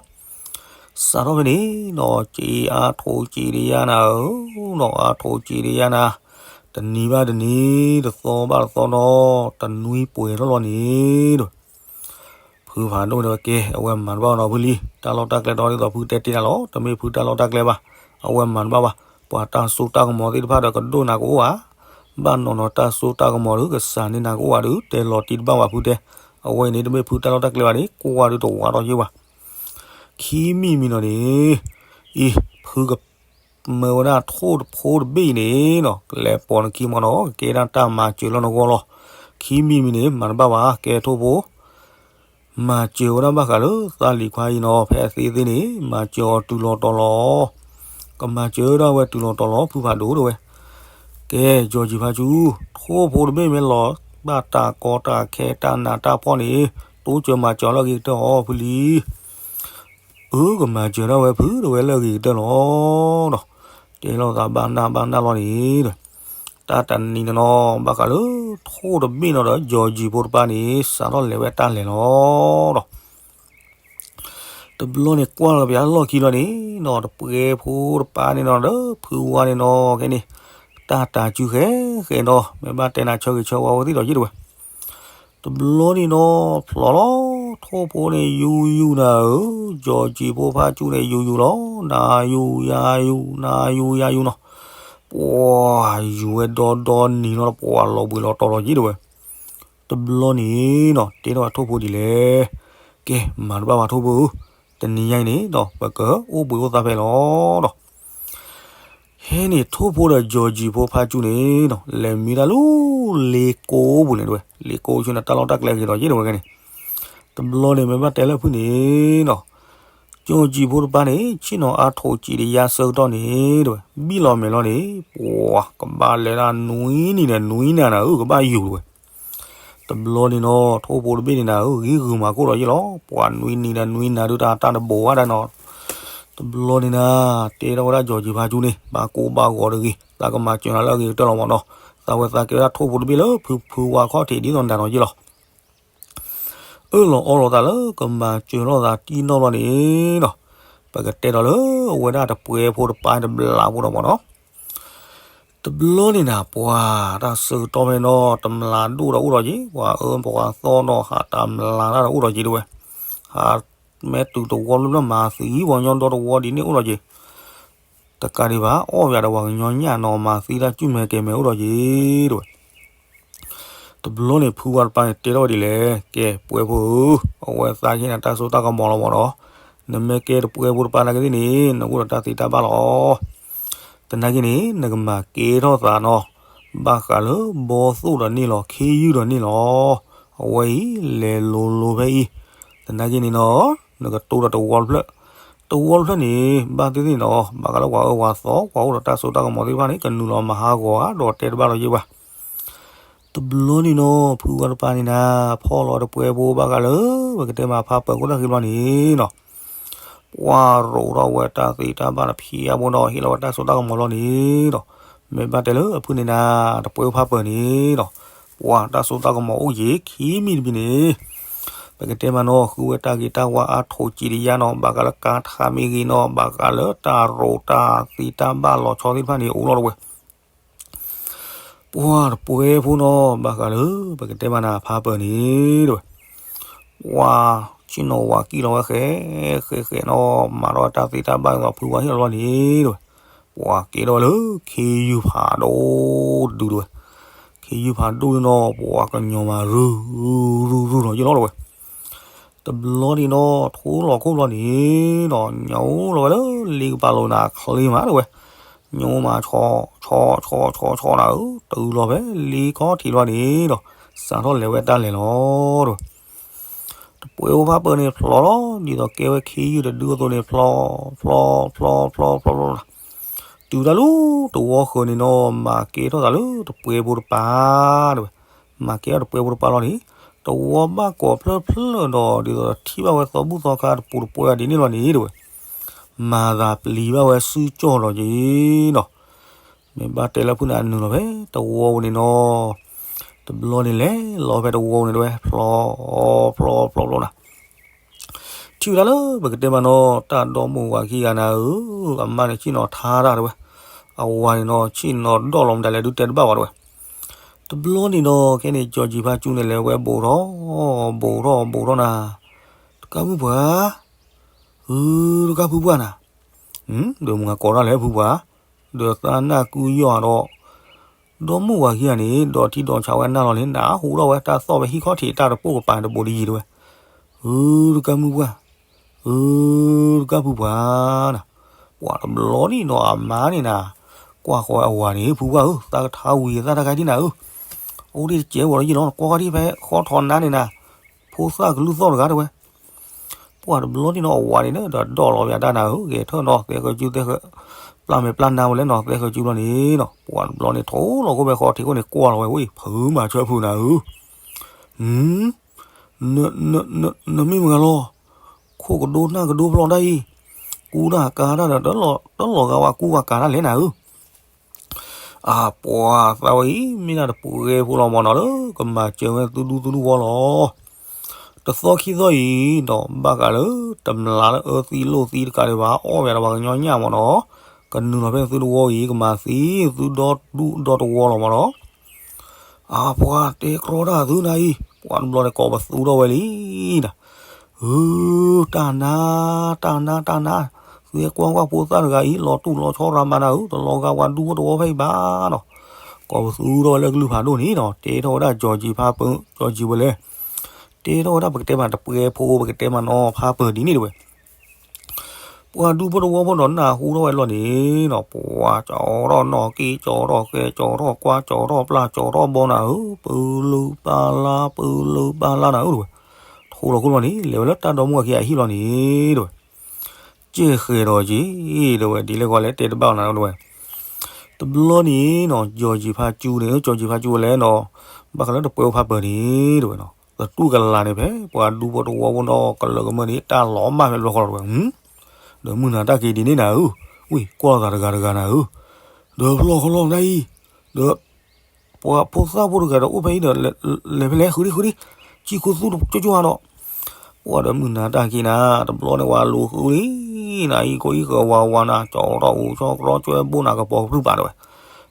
စးထီၣ်ဖဲန့ၣ်နီၤ က့အါထိးက့တယါနၤဧၢ နီၤအါထိးက့တယါနၤ တနံၤဘၣ်တနံၤ တသီဘၣ်တသီနီၤ တနွံပှဲၤထီၣ်လီၤန့ၣ်ဒီး ဖုဖးဒိၣ်န့ၣ်ဝဲကဲ အဝဲမၤတဘၣ်နီၤဖုလံ တၢ်လီၢ်တၢ်ကျဲဒီးဒ်သိးဖုတဲတ့ၢ်နၤလီၤ တမ့ၢ်ဖုတၢ်လီၢ်တၢ်ကျဲဘၣ် အဝဲမၤတဘၣ်ဘၣ် ပှၤတၢ်စိတၢ်ကမီၤသ့ၣ်တဖၣ်ဒီးကဒိၣ်နၤကအိၣ်ဧါ ဘၣ်နီၢ်နီၢ်တၢ်စိတၢ်ကမီၤဒီး ကစၢ်န့ၢ်နၤကအိၣ်ဧါဒီး တဲလီၤတံၢ်တဘၣ်ဘၣ်ဖုတဲ အဝဲအံၤန့ၣ် တမ့ၢ်ဖုတၢ်လီၢ်တၢ်ကျဲဘၣ်န့ၣ် ကွၢ်ဒုးတဝါထီၣ်ယ့ၢ်ဘၣ် ခံမံၤမံၤနီၤန့ၣ် အံၤ ဖုကမၢဝဲဒၣ်ထိၣ်တဖိတဘ့ၣ်အံၤန့ၣ်နီၤ ကလဲၤပိာ်နခံမ့ၢ်နီၤ ကကဲဒၣ်တၢ်မၤစၢၤလၢနဂီၢ်လီၤ ခံမံၤမံၤန့ၣ် မၤတဘၣ်ဘၣ် ကဲထိၣ်ဖိ မၤစၢၤဝဲဒၣ်ဘၣ်ဃးလၢသးလံၤခွါအံၤနီၤ ဖဲအသ့သ့န့ၣ် မၤစၢၤအီၤတုၤလီၤတီၤလီၤ ကမၤစၢၤဒၣ်ဝဲတုၤလီၤတီၤလီၤ ဖုဖးဒိၣ်တဝဲ ကဲ ကၠီၣ်ကၠံၣ်ဖါကၠူ ထိၣ်ဖိတဘ့ၣ်မ့ၢ်လီၤ ဘၣ်တၢ်ကီတၢ်ခဲတၢ်နးတၢ်ဖှီၣ်န့ၣ် တိစၢၤမၤစၢၤလၢအဂ့ၤကတၢၢ်အီၤဖုလံ အၢ ကမၤစၢၤဒၣ်ဝဲဖုတဝဲလၢအဂ့ၤကတၢၢ်လီၤဒီး တဲလိာ်သးဘၣ်နၢ်ဘၣ်နၢ်လီၤန့ၣ်ဒီး တၢ်တနံၤန့ၣ်နီၤ ဘၣ်ဃးလၢထိၣ်တဘ့ၣ်နီၤဒီး ကၠီၣ်ကၠံၣ်ဖိတပၤန့ၣ် စးထီၣ်လဲၤဝဲတၢ်လဲၤလီၤဒီး တဘျီန့ၣ်ကွၢ်လီၤပယါလီၢ်ခံလီၤန့ၣ်နီၤ တပှဲဖိတပၤန့ၣ်နီၤဒီး ဖုဝါန့ၣ်နီၤ ခဲန့ၣ် တၢ်တၤစုဃဲဃဲဒီး မ့ၢ်ဘၣ်တဲနၤဆၢဂ့ၤဆၢဝါဝဲသ့ၣ်ဒီးယ့ၣ်တဝဲ. တဘျီန့ၣ်ဒီး ဖျိးလီၤ ထိၣ်ဖိန့ၣ် ယူၤယူၤနၤဧၢ, ကၠီၤကံၤဖိဖါကၠူန့ၣ် ယူၤယူၤလီၤ, နၤယူၤယၤယူၤ နၤယူၤယၤယူၤနီၤ, ပှၤယူၤဝဲဒီဒီနံၤနီၤ ပှၤလီၤဘှံးလီၤတီၤလီၤယ့ၣ်တဝဲ. တဘျီန့ၣ်နီၤ တဲထီၣ်ဝဲထိၣ်ဖိဒ်လဲၣ်, ကဲ မၤတဘၣ်ဘၣ်ထိၣ်ဖိဧၢ, တနံၤညါအံၤန့ၣ်ဒီး ပကအိၣ်ဘှံးအိၣ်သါဖဲလီၤဒီး ဟဲန့ၣ် ထိၣ်ဖိဒီးကၠီၤကံၤဖိဖါကၠူန့ၣ်နီၤ လဲၤမံတၢ်လၢလ့ကိပူၤန့ၣ်တဝဲ, လ့ကိဆူန့ၣ် တၢ်လီၢ်တၢ်ကျဲဂ့ၤဒီးယ့ၣ်တဝဲခဲန့ၣ်. တဘျီန့ၣ် မ့ၢ်ဘၣ်တဲလၢဖုၣ်န့ၣ်နီၤ ကၠီၤကံၤဖိတပၤန့ၣ် ဆ့ၣ်နီၤအါထိးစံးတယါဆၢကတီၢ်န့ၣ်တဝဲ ဘံၣ်လီၤမဲာ်လီၤန့ၣ် ပှၤကဘၣ်လဲၤဒၣ်နွံနံၤဒီးနွံနၤနၤဧၢ ကဘၣ်ယူၤတဝဲ. တဘျီန့ၣ်နီၤ ထိၣ်ဖိတဘ့ၣ်န့ၣ်နၤဧၢ ဂံၢ်ဂုာ်မၤကိၢ်ဒီးယ့ၣ်လီၤ, ပှၤနွံနံၤဒီးနွံနၤဒုးတၢ်တၢ်တဘိးဘၣ်ဒၣ်နီၤ. တဘျီန့ၣ်နၤ တဲထီၣ်ဝဲဒၣ်ကၠီၤကံၤဖါကၠူန့ၣ် ဘၣ်ကိၢ်ဘၣ်ဂီၤတဂ့ၤ, သးကမၤစၢၤနၤလၢအဂ့ၤကတၢၢ်လီၤမၢ်နီၤ. သးဝဲသးကဲဝဲဒၣ်ထိၣ်ဖိတဘ့ၣ်လၢဖုဖုဝါခီၣ်ထံးဒ်သိးနၤနီၤယ့ၣ်လီၤ. အၢၣ်လီၤအီလီၤသးလၢကမၤစၢၤလိာ်သးတံၢ်နီၢ်ဘျီန့ၣ်နီၤ ပကတဲဒီးလၢအဝဲဒၣ်တပှဲဖိတပၤတဘျးဖိဒီးမၢ်နီၤ. တဘျီန့ၣ်နၤ ပှၤတၢ်ဆၢကတီၢ်ဖဲနီၤ တမျးဒိၣ်ဒီးအိၣ်ဒီးက့ၤ ပှၤအၢပှၤသီနီၤ ဟးတမျးတၢ်ဒီးအိၣ်ဒီးက့ၤတဝဲ, ဟးမ့ၢ်တုၤတဝီဖျၢၣ်ဖျၢၣ်မၤသံပှၤကညီဒီတဝီဒ်န့ၣ်အိၣ်ဒီးက့ၤ တကးဒံးဘၣ် အီၣ်ဝဲဒၣ်ပှၤကညီညၣ်နီၤ မၤသံတၢ်ကုၢ်မဲာ်ကဲၤမဲာ်အိၣ်ဒီးက့ၤတဝဲ. တဘျီန့ၣ် ဖုဝါတပၤန့ၣ် တဲထီၣ်ဝဲဒ်လဲၣ်, ကဲ ပှဲဖိဧၢ, အဝဲသးကဟ့ၣ်နၤတၢ်စိတၢ်ကမီၤလီၤမၢ်နီၤ, နမ့ၢ်ကဲတပှဲဖိတပၤနာ်က့သ့ၣ်န့ၣ် နကအိၣ်ဒီးတၢ်သ့တၢ်ဘၣ်လီၤ. သနာ်က့န့ၣ် နကမၤကဲထီၣ်သးနီၤ, ဘၣ်ဃးလၢဘီသိၣ်ဒီးန့ၣ်လီၤ ခ့ယုၢ်ဒီးန့ၣ်လီၤ. အဝဲအံၤ လဲၤလိၤလိၤဖဲအံၤ, သနာ်က့န့ၣ်နီၤ နကတိၤဒီးတဝီတဖျၢၣ်, တဝီတဖျၢၣ်န့ၣ် ဘၣ်သ့ၣ်သ့ၣ်နီၤ ဘၣ်ဃးလၢပှၤအၢပှၤသီ ပှၤအိၣ်ဒီးတၢ်စိတၢ်ကမီၤသ့ၣ်တဖၣ်န့ၣ် ကနုာ်လီၤမၤဟးဂီၤဧါ ဒီးတဲတဘၣ်လီၤယ့ၣ်ဘၣ်. တဘျီန့ၣ်နီၤ ဖုဝါတပၤန့ၣ်နၤ ဖီၣ်လီၤတပှဲဖိဘၣ်ဃးလၢ ပကတဲမးဖါပၢၤခိၣ်တၢ်ခံဘျီန့ၣ်နီၤ ပှၤရိးထီၣ်ဝဲတၢ်သ့တၢ်ဘၣ်ဒီးဖံးအါဘိဒီး ဟ့ၣ်လီၤဝဲတၢ်စိတၢ်ကမီၤလီၤန့ၣ်ဒီး မ့ၢ်ဘၣ်တဲလၢအဖုၣ်န့ၣ်နၤ တပှဲဖါပၢၤန့ၣ်ဒီး ပှၤတၢ်စိတၢ်ကမီၤအိၣ်ယံာ်ခံမံၤတမံၤန့ၣ် ပကတဲမးနီၤ ဃုဝဲတၢ်ဂ့ၤတၢ်ဝါအါထိးစံးတယါနီၤ ဘၣ်ဃးလၢကါထါမ့ၢ်ဂ့ၤနီၤ ဘၣ်ဃးလၢတၢ်ရိးတၢ်သ့တၢ်ဘၣ်လီၤဆီသ့ၣ်တဖၣ်န့ၣ် အိၣ်လီၤတဝဲ ပှၤတပှဲဖိနီၤ ဘၣ်ဃးလၢ ပကတဲမးနၤဖါပၢၤန့ၣ်တဝဲ ပှၤဆ့ၣ်နီၤဝၤကံၣ်လီၤဝဲဃဲ ဃဲဃဲနီၤ မၤထီၣ်တၢ်သ့တၢ်ဘၣ်ဒီးဖုဝါဟ့ၣ်လီၤလီၤန့ၣ်တဝဲ ပှၤကဲထီၣ်ဝဲလၢ ခ့ယုၢ်ဖးဒိၣ်တဒုတဝဲ ခ့ယုၢ်ဖးဒိၣ်န့ၣ်နီၤ ပှၤကညီၤမးရူၤ ရူၤရူၤလီၤယ့ၣ်လီၤတဝဲ တဘျီန့ၣ်နီၤ ထိၣ်လီၤခိၣ်ဘျီန့ၣ်နီၤ ညိလီၤဝဲလၢလ့ကပၤလိၤနၤချ့မးတဝဲ ညိမးဆီ ဆီ ဆီ ဆီ ဆီနၤဧၢ တုၤလီၤဖဲလ့ခီၣ်ထံးဘျီန့ၣ်ဒီး စးထီၣ်လဲၤဝဲတၢ်လဲၤလီၤတဝဲ တပှဲဖိဖါပၢၤန့ၣ်ဖျိးလီၤ ဒ်သိးကဲဝဲခ့ယုၢ်တဒုအသိးန့ၣ် ဖျိ ဖျိ ဖျိ ဖျိ ဖျိ ဖျိ တုၤတၢ်လၢတဝီဃၢၤန့ၣ်နီၤ မၤကဲထီၣ်သးလၢတပှဲဖိတပၤတဝဲ မၤကဲထီၣ်တပှဲဖိတပၤလီၤန့ၣ် တဝီဘၣ်ကိးဖျၢၣ်ဖျၢၣ်ဒီး ဒ်သိးထံၣ်ဘၣ်ဝဲသီဘူၣ်သီခါတပူၤတပှဲၤဒ်န့ၣ်လီၤန့ၣ်တဝဲ မၤသးပျံၤဘၣ်ဝဲစုကၠီၣ်ဒီးက့ၤနီၤ မ့ၢ်ဘၣ်တဲလၢဖုၣ်န့ၣ် အနုာ်လီၤဖဲတဝီပူၤန့ၣ်နီၤ တဘျီန့ၣ်လဲၤလီၤဖဲတဝီပူၤန့ၣ်တဝဲ ဖျိ ဖျိ ဖျိ ဖျိ ဖျိနၤ ထံၣ်ဝဲဒၣ်လၢပကတဲမးနီၤ တၢ်ဒီမိၢ်ဝၤခံဂၤနၤဧၢ အမါန့ၣ်ဆ့ၣ်နီၤထါတၢ်တဝဲ အဝၤန့ၣ်နီၤ ဆ့ၣ်နီၤဒီၣ်လီၤမတၤလဲၣ်ဒုးတဲတဘၣ်ဘၣ်တဝဲ တဘျီန့ၣ်နီၤ ခဲန့ၣ် ကၠီၤကံၤဖါကၠူန့ၣ် လဲၤဝဲဘိးထီၣ် ဘိးထီၣ် ဘိးထီၣ်နၤ တကးမုၢ်ပှၢ် ဧၢ တကးဖုပှၢ်နၤ ဒီးမုၢ်ဂၤကိးတၢ်လဲၣ်ဖုပှၢ် ဒီးသးနၢ်ကုယီၢ်ဒီး ဒီမိၢ်ဝၤခံဂၤန့ၣ် ဒီးထံဒီးဆးဝဲနၢ်လီၤန့ၣ် နၢ်ဟူထီၣ်ဝဲတၢ်သီၣ်ဝဲဟံၣ်ခီၣ်ထံးတၢ်တပိၢ်ကပၤတဘိးတယံၤတဝဲ ဧၢ တကးမုၢ်ပှၢ် ဧၢ တကးဖုပှၢ်နၤ ပှၤတဘျီန့ၣ်နီၤ အမါန့ၣ်နၤ ကွၢ်ဃီအဝၤန့ၣ် ဖုပှၢ်ဧၢ သးကထါဝံၤသၣ်တခါဒံးနၤဧၢ အိၣ်ဒံးတစဲးဝီၤလီၤယံၤလီၤ ကွၢ်ဃီဒံးဖဲဃီထီၣ်နါန့ၣ်နၤ ဖိသၣ်ကလုၢ်သီၣ်တဂၤတဝဲ ပှၤတဘျီန့ၣ်နီၤ အဝၤန့ၣ်ဒီး ဒီးလီၤဝဲဒၣ်နၤဧၢ ဂဲၤထၢၣ်နီၤ သဲဃၢၤစု သဲဃၢၤ ပျၢ်မဲာ်ပျၢ်နါဝဲလဲၣ်နီၤ သဲဃၢၤစုဘျီန့ၣ်နီၤ ပှၤတဘျီန့ၣ် ထိၣ်လီၤခိၣ်ဖဲဃီထံးခိၣ်န့ၣ် ကွၢ်လီၤဝဲဝံၤ ဖုမၤဆၢဖုနၤဧၢ န န နမ့ၢ်မတၤလီၤ ခိၣ်ကဒိနၢ်ကဒိဖျီတၢ်အံၤ ကူတၢ်ကၤတၢ်ဒီး တလီၤဂာ်ဝဲကူဝဲကၤတၢ်လဲၣ်နၤဧၢ အပှၤသးဝဲအံၤ မ့ၢ်ဒၣ်တပှဲဖိလီၤမၢ်နီၤလၢ ကမၤစၢၤဝဲသုဒူသုဒူဝီလီၤ တသီခံသီအံၤဒီး ဘၣ်ဃးလၢ တမျးလၢအၢသံလိာ်သံတကးဒံးဘၣ် အီၣ်ဝဲဒီးပှၤကညီညၣ်မၢ်နီၤ ကနုာ်လီၤဖဲသုတဝီအံၤ ကမၤသံသုဒီဒူၣ်ဒီတဝီလီၤမးနီၤ. အပှၤတဲကြီတၢ်သုနၤအံၤ ပှၤတဘျီန့ၣ်ကိးပသူထီၣ်ဝဲလံနၤ, ဧၢ, တၢ်နါ, တၢ်နါ တၢ်နါ, သုဟဲကွၢ်ကွၢ်ဖိသၣ်တဂၤအံၤ လီၤတူၢ်လီၤဆီရၤမၤနၤဧၢ, တလီၤဂာ်ပှၤဒူဖိတဝီဖဲအံၤဘၣ်နီၤ. ကိးပသူထီၣ်ဝဲလၢကလုၢ်ဖးဒိၣ်န့ၣ်နီၤ, တဲထီၣ်ဝဲဒၣ်ကၠီၤကၠံဖါပၢၤ, ကၠီၤကၠံဝဲလဲၣ်, တဲထီၣ်ဝဲဒၣ်ပကတဲမးတပှဲဖိ ပကတဲမးနီၤဖါပၢၤဒ်န့ၣ်တဝဲ ပှၤဒူဖိတဝီဖိဒီးနၢ်ဟူထီၣ်ဝဲလီၤန့ၣ်နီၤ, ပှၤကၠီထီၣ်နီၣ်က့ၣ် ကၠီထီၣ်ဃဲ ကၠီထီၣ်ကွၢ် ကၠီထီၣ်ပျၢ် ကၠီထီၣ်ဘီနၤဧၢ, ပလၢပလါ ပလၢပလါနၤဧၢတဝဲ, ထိၣ်လီၤခိၣ်လီၤန့ၣ် လဲၤဝဲလၢတၢ်ဒီမါဝၤခံဂၤအဟံၣ်လီၤန့ၣ်တဝဲ, ကဲဃဲၤဒီးက့ၤ တဝဲ ဒ်လဲၣ်ဂီၤလဲၣ်တဲတဘၣ်နၤတဝဲ တဘျီန့ၣ်နီၤ ကၠီၤကၠံဖါကၠူန့ၣ် ကၠီၤကၠံဖါကၠူဝဲလဲၣ်နီၤ, ဘၣ်ဃးလၢတပှဲဖိဖါပၢၤန့ၣ်တဝဲနီၤ, သတူၢ်ကလာ်န့ၣ်ဖဲ ပှၤဒူဖိတဝီဖိနီၤ ကလၢာ်ကမၢန့ၣ် တၢ်လီၤမၢ်ဖဲတဘျီဃီလီၤတဝဲ, ဒီးမုၢ်နၤတၢ်က့ၤဒ်န့ၣ်နၤဧၢ, ဝံၤကွၢ်လိာ်သးတဂၤတဂၤနၤဧၢ, ဒီးတဘျီဃီလီၤနၤအံၤ, ဒီး ပှၤဖိသၣ်ဖိတဂၤဒီးအိၣ်ဖဲအံၤဒီး လဲၤဖဲလဲၣ် ဃုဒံဃုဒံ, ကံၣ်ခူသူၣ်ကၠိကၠိဧါဒီး, ပှၤဒီးမုၢ်နၤတၢ်က့ၤနၤ တဘျီန့ၣ်ဝဲလူၤဃုလံ, နၤအံၤကိးအံၤဃုဝါဝါနၤ ကၠီထီၣ်အိၣ်ဆီကရီကၠွဲဘိနၤကပီၤကပြုၢ်ပာ်တဝဲ,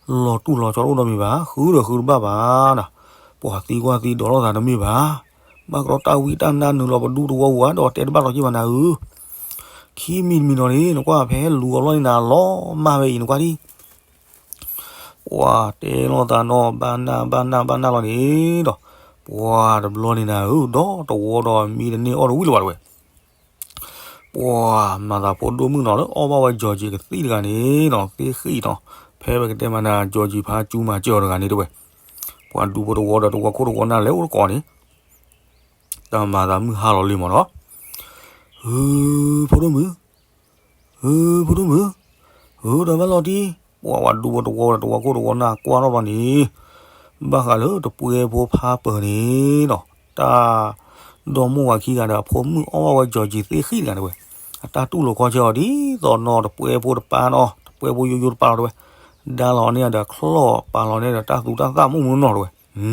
လီၤတူၢ်လီၤဆီတအိၣ်ဒီးမ့ၢ်ဘၣ် ဃုဒီးဃုတဘၣ်ဘၣ်နၤ, ပှၤသံကွၢ်သံဒိးလိာ်သးတမ့ၢ်ဘၣ်, ဘၣ်ကရီတၢ်ဝံတၢ်နါနုာ်လီၤပဒူတဝီပူၤဧါဒီးတဲတဘၣ်လီၤက့ၤဘၣ်နၤဧၢ, ခံမံၤတမံၤနီၤန့ၣ် နကွၢ်ဖဲလူၤအီၤဘျီန့ၣ်နၤ လီၤမၢ်ဝဲအံၤနကွၢ်ဒံး ပှၤတဲလိာ်သးနီၤ ဘၣ်နၢ်ဘၣ်နၢ်ဘၣ်နၢ်လီၤန့ၣ်ဒီး, ပှၤတဘျီန့ၣ်နၤဧၢ ဒီတဝီဒီးမံတန့ၢ်အီၣ်တဝံၣ်လၢၤဘၣ်တဝဲ, ပှၤမၤသးဖိဒိၣ်မုၣ်နီၤ လၢအီၣ်ဘၣ်ဝဲကၠီၤကၠံကသံၣ်တဂၤန့ၣ်နီၤ သ့ၣ်ဃံၣ်နီၤ, ဖဲပကတဲမးနၤ ကၠီၤကၠံဖါကၠူမၤစၢၤအီၤတဂၤန့ၣ်တဝဲ, ပှၤဒူဖိတဝီဒီးတဝီခိၣ်တဝီနၢ်လဲၤအိၣ်တကိးန့ၣ် တၢ်မၤသးမုၢ်ဟါလီၤလံမးနီၤ, ဧၢ, ဖိဒိၣ်မုၣ်, ဧၢ, ဖိဒိၣ်မုၣ်, ဧၢ, ဒီးဘၣ်လီၤတံၢ်, ပှၤဝဲဒူဖိတဝီဒီးတဝီခိၣ်တဝီနၢ်ကွၢ်ထီၣ်ဘျီန့ၣ်, ဘၣ်ဃးလၢတပှဲဖိဖါပၢၤန့ၣ်နီၤ, တၢ်ဒီမိၢ်ဝၤခံဂၤဒီးအဖိမုၣ်အီၣ်ဘၣ်ဝဲကၠီၤကၠံသ့ၣ်ဃံၣ်တဂၤတဝဲ, အတၢ်တူၢ်လိာ်ခီဆၢအီၤဒ်သိးနီၤ တပှဲဖိတပၢ်နီၤ တပှဲဖိယိယိတပၢ်လီၤတဝဲ, ဒါလီၤန့ၢ်ဒီးချီၣ် ပာ်လီၤန့ၢ်ဒီးတၢ်သူတၢ်သၣ်မိၢ်မုၢ်နီၤတဝဲ ဒီ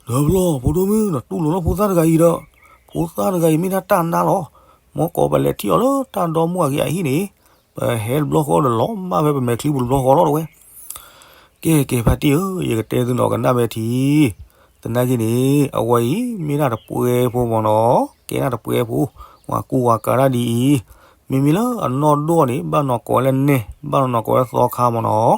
းဘျီ ဖိဒိၣ်မုၣ် နတူၢ်လိာ်လီၤဖိသၣ်တဂၤအံၤဒီး, ဖိသၣ်တဂၤအံၤမ့ၢ်ဒၣ်တၢ်နါလီၤ. မ်ကီးပလဲၤထံၣ်အီၤလၢတၢ်ဒီမိၢ်အဂ့ၤအဟံၣ်န့ၣ်, ပဟဲတဘျီဃီဒီးလီၤမၢ်ဖဲပမဲာ်ချံပူၤတဘျီဃီလီၤတဝဲ. ကဲကဲဖါတံၢ်ဧၢ, ယကတဲသုနီၤကနၣ်ဝဲထံ, သနာ်က့န့ၣ် အဝဲအံၤမ့ၢ်ဒၣ်တပှဲဖိမ့ၢ်နီၤ, ကဲဒၣ်တပှဲဖိ, ဝၤကူဝၤကၤဒၣ်ဒ်အံၤ, မ့မ့ၢ်လၢအနီၢ်ဒိၣ်န့ၣ် ဘၣ်နီၢ်ကိးဝဲလၢနဲၣ်, ဘၣ်နီၢ်ကိးဝဲသီခါမ့ၢ်နီၤ,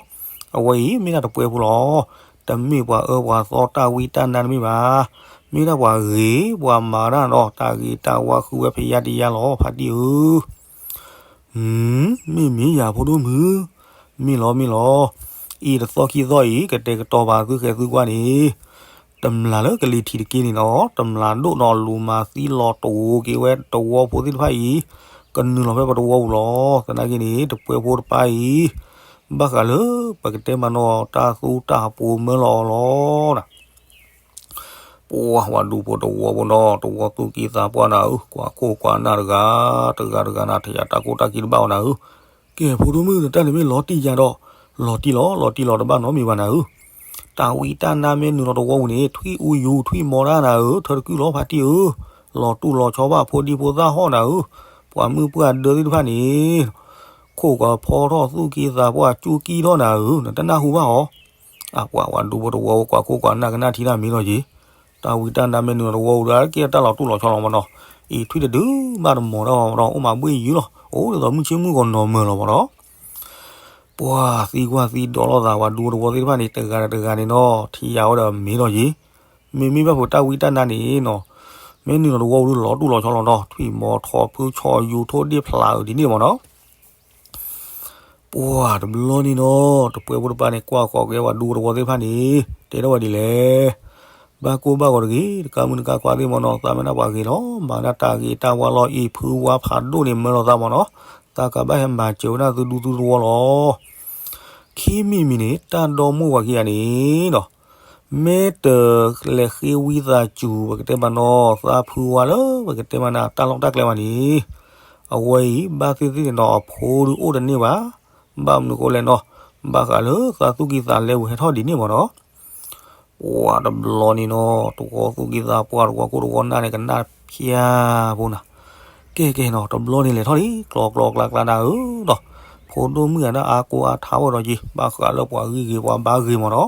အဝဲအံၤမ့ၢ်ဒၣ်တပှဲဖိလီၤ. တမ့ၢ်ပှၤအၢပှၤသီတၢ်ဝံတၢ်နါတမ့ၢ်ဘၣ်. မ့ၢ်ဒၣ်ပှၤဂ့ၤပှၤမၤတၢ်ဒီး တၢ်ဂ့ၤတၢ်ဝါဃုဝဲဖဲယါတယါလီၤ ဖါတံၢ်ဧၢ. မ့ၢ်မ့ၢ်ယၤဖိဒိၣ်မုၣ်, မ့ၢ်လီၤမ့ၢ်လီၤ. အံၤတသီခံသီအံၤ ကတဲာ်ကတီၤပာ်သုဃဲၤသုကွၢ်န့ၣ်, တမျာ်လၢကလံၤထံးတက့ၢ်န့ၣ်နီၤ, တမျာ်ဒိၣ်နီၤ လူၤမၤသံလီၤတဝီက့ၤဝဲတဝီဖိသ့ၣ်တဖၣ်အံၤ, ကနုာ်လီၤဖဲပတဝီပူၤလီၤ. သနာ်က့န့ၣ် တပှဲဖိတပၢ်အံၤ, ဘၣ်ဃးလၢပကတဲမးနီၤ တၢ်သူတၢ်ပူၤမၢလီၤအီၤလီၤနၤ. ပှၤဝဲဒူဖိတဝီဖိနီၤ တဝီသူၣ်ကံၢ်သးပှၢ်နၤဧၢ, ကွၢ်ခိၣ်ကွၢ်နၢ်တဂၤ, တဂၤတဂၤနၤ ထယၤတၢ်ကိၢ်တၢ်ကံတဘၣ်အီၤနၤဧၢ. ကဲဖိဒိၣ်မုၣ် နတၢ်န့ၣ်မ့ၢ်လီၤတံၢ်ယါဒီး, လီၤတံၢ်လီၤ လီၤတံၢ်လီၤတဘၣ်နီတမံၤဘၣ်နၤဧၢ. တၢ်ဝံတၢ်နါမ့ၢ်နုာ်လီၤတဝီပူၤန့ၣ် ထွံၣ်အူယူၤထွံၣ်မီတၢ်နၤဧၢ, ထၢတကုၢ်လီၤဖါတံၢ်ဧၢ. လီၤတူၢ်လီၤဆီဘၣ်ဖိဒံဖိသၣ်ဟီၣ်နၤဧၢ, ပှၤမုၣ်ပှၢ်ဒၢသ့ၣ်တဖၣ်န့ၣ် ခိၣ်ကဖီထီၣ်သူၣ်ကံၢ်သးပှၢ်ကၠူကံၢ်ထီၣ်နၤဧၢ, နတနၢ်ဟူဘၣ်အီၤ. အပှၤဝဲဒူဖိတဝီ ကွၢ်ခိၣ်ကွၢ်နၢ်ကနၣ်ထံတၢ်မ့ၢ်လီၤက့ၤ, တၢ်ဝံတၢ်နါမ့ၢ်နုာ်လီၤတဝီပူၤဒီး ကဲတၢ်လီၤတူၢ်လီၤဆီလီၤမ့ၢ်နီၤ. အံၤထွံၣ်တဒုဘၣ်တမီၤတၢ်မ့ၢ်နီၤ, အိၣ်ဒ်သိးမုၢ်ဆ့ၣ်မုၢ်ဂီၤနီၤမၢလီၤမ့ၢ်နီၤ. ပှၤသံကွၢ်သံဒိးလိာ်သး ဝဲဒူဖိတဝီသ့ၣ်တဖၣ်န့ၣ် တဂၤဒီးတဂၤန့ၣ်နီၤ ထံၣ်ယါဝဲဒီးမ့ၢ်လီၤက့ၤ. မ့မ့ၢ်ဘၣ်ဖိတၢ်ဝံတၢ်နါန့ၣ်နီၤ, မ့ၢ်နုာ်လီၤတဝီပူၤလီၤတူၢ်လီၤဆီလီၤနီၤ, ထွံၣ်မီထီၣ်ဖုဆီၣ်ယူၤထိၣ်ဒ့ၣ်ဖျးအုးဒ်န့ၣ်မ့ၢ်နီၤ. ပှၤတဘျီန့ၣ်နီၤ တပှဲဖိတပၢ်န့ၣ် ကွၢ်ဃီၤက့ၤဝဲဒူဖိတဝီသ့ၣ်တဖၣ်န့ၣ် တဲထီၣ်ဝဲဒ်လဲၣ်. ဘၣ်ကိၢ်ဘၣ်ဂီၤတဂ့ၤ တကါမုၣ်တကါခွါသ့ၣ်မ့ၢ်နီၤ, သးမ့ၢ်ဒၣ်ပှၤဂ့ၤလီၤ မၤဒၣ်တၢ်ဂ့ၤတၢ်ဝါလီၤအံၤ ဖုဝါဖးဒိၣ်န့ၣ်မၢလီၤသးမ့ၢ်နီၤ, သးကဘၣ်ဟဲမၤစၢၤဝဲဒၣ်သုဒူသုသဝီလီၤ. ခံမံၤတမံၤန့ၣ် တၢ်ဒီမိၢ်ဝၤခံဂၤန့ၣ်နီၤ မ့ၢ်တလဲၤဃ့ဝံသးစူၤ ပကတဲမ့ၢ်နီၤ သးဖုဝါလၢ ပကတဲမ့ၢ်နၤ တၢ်လီၢ်တၢ်ကျဲဘၣ်န့ၣ်, အဝဲအံၤ ဘၣ်သ့ၣ်သ့ၣ်န့ၣ်နီၤ အဖိဒုးအိၣ်တန့ၢ်ဘၣ်. ဘၣ်မနုၤဃိလဲၣ်နီၤ, ဘၣ်ဃးလၢသးသူၣ်ကံၢ်သးလဲပူၤဟဲထီၣ်ဒ်န့ၣ်မ့ၢ်နီၤ. ပှၤတဘျီန့ၣ်နီၤ တဝီသူၣ်ကံၢ်သးပှၢ် တဝီခိၣ်တဝီနၢ်န့ၣ် ကနၣ်ဖျါဖိနၤ. ကဲကဲနီၤ တဘျီန့ၣ်လဲၤထီၣ်လံ ကျီကျီကျါကျါနၤဧၢဒီး, ဖိ ဖိဒိၣ်မုၣ်ဂၤဒၣ်အါကိးအါထးဝဲဒီးက့ၤ ဘၣ်ဃးလၢပှၤဂံၢ်ဂ့ၤပှၤဘါဂ့ၤမ့ၢ်နီၤ.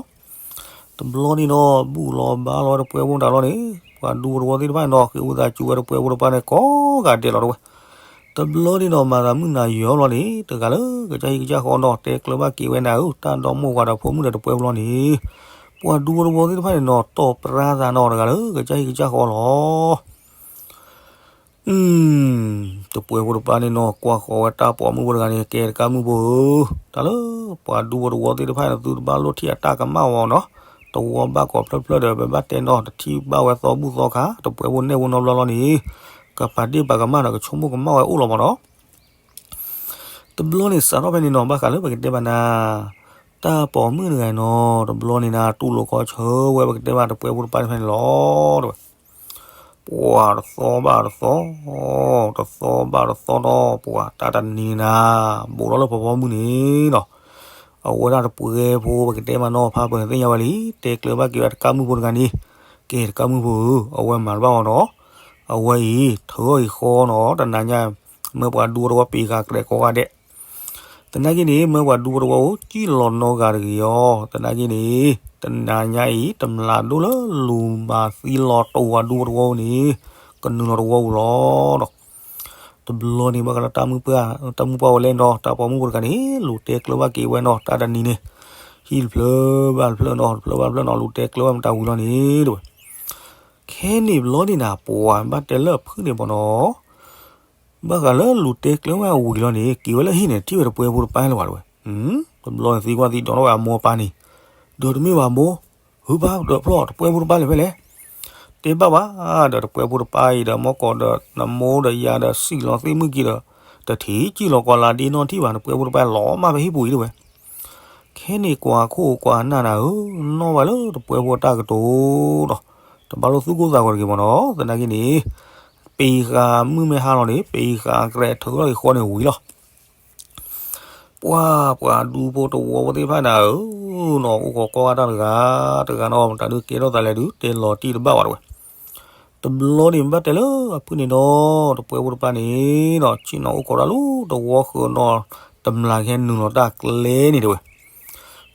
တဘျီန့ၣ်ဒီး ဘူၣ်လီၤဘါလီၤဝဲတပှဲၤဖိတၢ်လီၤန့ၣ် ပှၤဒူဖိတဝီသ့ၣ်တဖၣ်န့ၣ်ဒီး ဃ့ဝံသးစူၤဝဲတပှဲၤဖိတပၢ်န့ၣ် ကိးဂၤဒဲးလီၤတဝဲ. တဘျီန့ၣ်ဒီး မၤသးမုၢ်နၤယီၤလီၤန့ၣ် တဂၤလၢကစၢ်ဟံၣ်ကစၢ်ဃီဒီး တဲကျၢၤဘၣ်က့ၤဝဲနၤဧၢ တၢ်ဒီမိၢ်ဝၤဒီးဖိမုၣ်ဒီးတပှဲၤဖိလီၤန့ၣ် ပှၤဒူဖိတဝီသ့ၣ်တဖၣ်န့ၣ်နီၤ တီၢ်ပြၢသးနီၤ တဂၤလၢကစၢ်ဟံၣ်ကစၢ်ဃီလီၤ. တပှဲၤဖိတပၢ်န့ၣ်နီၤ ကွၢ်ဃီၤဝဲတၢ်ပိာ်မုၣ်ဖိတဂၤန့ၣ် ကဲတကးမုၣ်ဖိဧၢ, တၢ်လၢပှၤဒူဖိတဝီသ့ၣ်တဖၣ်န့ၣ် သုတဘၣ်လိၣ်ထံၣ်အတၢ်ကမၣ်ဝဲနီၤ, တဝီဘၣ်ကိးဖျၢၣ်ဖျၢၣ်ဒီး ပဘၣ်တဲနီၤ တထံၣ်ဘၣ်ဝဲသီဘူၣ်သီခါ တပှဲၤဖိနဲၣ်ဖိနီတဘျီလီၤန့ၣ် ကပာ်ဒ့ၣ်ပာ်ကမၣ်ဒီး ကဆိကမိၣ်ကမၣ်ဝဲအိၣ်လီၤမ့ၢ်နီၤ. တဘျီန့ၣ်စးထီၣ်ဖဲန့ၣ်နီၤ ဘၣ်ဃးလၢပကတဲဘၣ်နၤ တၢ်ပိာ်မုၣ်တဂၤနီၤ တဘျီန့ၣ်နၤ တူၢ်လိာ်ခီဆၢဝဲ ပကတဲဘၣ်တပှဲၤဖိတပၢ်တဖဲန့ၣ်လီၤ တဲဝဲ. ပှၤတသီဘၣ်တသီ, တသီဘၣ်တသီနီၤ ပှၤတၢ်တနံၤနၤ ဘူးထီၣ်လၢဖီဖီမုၢ်န့ၣ်နီၤ, အဝဲဒၣ်တပှဲၤဖိ ပကတဲမးနီၤ ဖးပၢၢ်သ့ၣ်ညါဝဲလံ တဲကျၢၤဘၣ်က့ၤဝဲတကးမုၣ်ဖိတဂၤန့ၣ်, ကဲတကးမုၣ်ဖိဧၢ, အဝဲမၤတဘၣ်အီၤနီၤ, အဝဲအံၤ ထုးထီၣ်ဂ့ၤဃီနီၤ တနၤညါ မၢပှၤဒူဖိတဝီပံးဃာ်ကြဲးကိးဂၤဒဲး သနာ်က့န့ၣ် မၢပှၤဒူဖိတဝီဧိၤ စံၣ်လီၤနီတဂၤတဂ့ၤအီၤ, သနာ်က့န့ၣ် တနၤညါအံၤ တမျးဒိၣ်လၢလူၤမၤသံလီၤတိာ်ပှၤဒူဖိတဝီဧိၤန့ၣ် ကနုာ်လီၤတဝီဧိၤလီၤနီၤ. တဘျီန့ၣ် ဘၣ်ဃးလၢတၢ်မုၢ်ပှၢ်ဝဲလဲၣ်နီၤ တၢ်ပိာ်မုၣ်ဖိတဂၤန့ၣ် လူၤတဲကျၢၤဘၣ်က့ၤဝဲနီၤ တၢ်တနံၤန့ၣ် ဟံၣ်တဖျၢၣ်ဘၣ်တဖျၢၣ်နီၤ တဖျၢၣ်ဘၣ်တဖျၢၣ်နီၤ လူၤတဲကျၢၤဘၣ်မတၤဝံၤလီၤန့ၣ် တဲဝဲ. ခဲန့ၣ်ဘျီန့ၣ်နၤ ပှၤဘၣ်တဲလၢအဖုၣ်န့ၣ်ပီၤနီၤ ဘၣ်ဃးလၢလူၤတဲကျၢၤဝဲအဝံၤလီၤန့ၣ် က့ၤဝဲလၢဟံၣ်န့ၣ် ထံၣ်ဝဲတပှဲၤဖိတပၢ်လၢၤဘၣ်တဲဝဲ. တဘျီန့ၣ်သံကွၢ်သံဒိးထီၣ်ဝဲအမိၢ်အပၢ်န့ၣ်, ဒီးတမ့ၢ်ဘၣ်မိၢ်, ဟုဘၣ်ဒီးဖျီၣ်တပှဲၤဖိတပၢ်လဲၣ်ဖဲလဲၣ်. တဲဘၣ်ဘၣ်, ဒီးတပှဲၤဖိတပၢ်အံၤဒီး မီၢ်ကီးဒီးနမိၢ်ဒီးယၤဒီးစံၣ်လီၤသ့ၣ်မုၢ်က့ၤဒီး တထံၣ်စံၣ်လီၤကွၢ်လၢဒ့နီၢ်ထံၣ်ဘၣ် တပှဲၤဖိတပၢ်လီၤမၢ်ဖဲဟံၣ်ပူၤအံၤတဲဝဲ. ခဲန့ၣ်ကွၢ်ခိၣ်ကွၢ်နၢ်နၤဧၢ, နီၣ်ဝဲလၢတပှဲၤဖိအတၢ်ကတိၤဒီး တဘၣ်လိၣ်သူၣ်ကိၢ်သးဂီၤတဂ့ၤမ့ၢ်နီၤ, သနာ်က့န့ၣ် ပံးဃာ်မုၢ်မ့ၢ်ဟါလီၤန့ၣ် ပံးဃာ်ကြဲးထုးထီၣ်ဂ့ၤဃီန့ၣ်ဝံၤလီၤ. ပှၤပှၤဒူဖိတဝီဖိသ့ၣ်တဖၣ်နၤဧၢ, နီၢ်အိၣ်ခိးကွၢ်ဝဲတၢ်တဂၤ တဂၤနီၤ မတၤဒုးကဲထီၣ်သးလဲၣ်ဒုး တဲလီၤတံၢ်တဘၣ်ဘၣ်တဲဝဲ. တဘျီန့ၣ်ဘၣ်တဲလၢအဖုၣ်န့ၣ်နီၤ တပှဲၤဖိတပၢ်န့ၣ်နီၤ ဆ့ၣ်နီၤအိၣ်ခိးတၢ်လၢတဝီဃၢၤနီၤ တမျးကဟဲနုာ်လီၤတၢ်ကျဲန့ၣ်တဲဝဲ.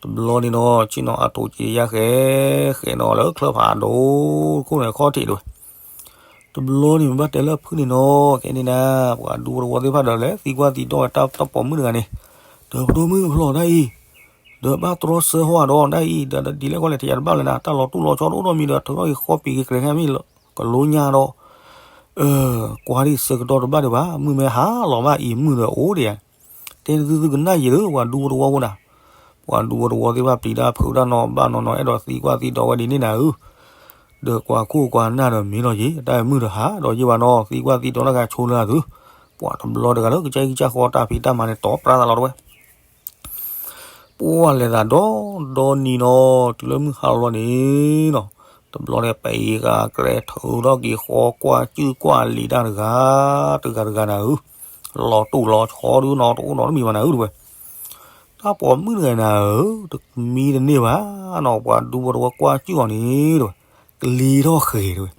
တဘျီန့ၣ်နီၤ ဆ့ၣ်နီၤအါထီၣ်က့ၤယါဃဲ ဃဲနီၤလၢချၢဖးဒိၣ်တခိၣ်န့ၣ်ခီၣ်ထံးတဲဝဲ. တဘျီန့ၣ်ဘၣ်တဲလၢအဖုၣ်န့ၣ်နီၤ ခဲန့ၣ်နၤ ပှၤဒူဖိတဝီသ့ၣ်တဖၣ်ဒီးလဲၤသံကွၢ်သံဒိးဝဲတၢ်ပိာ်မုၣ်တဂၤန့ၣ်, ဒီးပဒိၣ်မုၣ်ဖျီၣ်ဒ်အံၤ, ဒီးဘၣ်တြီဆၢဟီၣ်ဒီးဒ်အံၤ ဒီးဒ်လဲၣ်ဃီလဲၣ် တယၤတဘၣ်လၢၤနၤ တၢ်လီၤတူၢ်လီၤဆီတအိၣ်နီတမံၤဒီး ထုးထီၣ်ဂ့ၤဃီပံးက့ၤကြဲးခဲမ့ၢ်ကလိညါဒီး ကွၢ်ဒ်ဆၢကတီၢ်တဘၣ်ဒံးဘၣ် မုၢ်မ့ၢ်ဟါလီၤဘၣ်အံၤမုၢ်ဒီးအိၣ်ဒံးဧါ, တဲသုသုကနၣ်ယံာ်လၢပှၤဒူဖိတဝီဖိနၤ, ပှၤဒူဖိတဝီသ့ၣ်တဖၣ်ပျံၤတၢ်ဖုးတၢ်နီၤဘၣ်နီၤနီၤ အဲၣ်ဒိးသံကွၢ်သံဒိးဝဲဒ်န့ၣ်နၤဧၢ, ဒီးကွၢ်ခိၣ်ကွၢ်နၢ်ဒီးမ့ၢ်လီၤယံာ် တၢ်အမုၢ်ဒီးဟါဒီးယံာ်ဘၣ်နီၤ သံကွၢ်သံဒိးတၢ်ဂၤဆိလၢအသု, ပှၤတဘျီတဂၤလၢကစၢ်ဟံၣ်ကစၢ်ဃီတၢ်ဖံးတၢ်မၤန့ၣ် တီၢ်ပြၢသးလီၤတဲဝဲ. ပှၤလဲၤသးဒီဒီနံၤနီၤ တုၤလၢမုၢ်ဟါလီၤန့ၣ်နီၤ, တဘျီန့ၣ် ပံးဃာ်ကြဲးထုးထီၣ်က့ၤဃီကွၢ်စုၣ်ကွၢ်လံာ်တၢ်တဂၤ တဂၤတဂၤနၤဧၢ, လီၤတူၢ်လီၤဆီဒုနီၤ တအိၣ်နီတမံၤဘၣ်နၤဧၢတဲဝဲ. တၢ်ပိာ်မုၣ်တဂၤနၤဧၢ, တမံတန့ၢ်ဘၣ်နီၤ ပှၤဒူဖိတဝီကွၢ်စုၣ်အီၤန့ၣ်တဲဝဲ, ကလံၤထီၣ်ဃဲၤတဲဝဲ.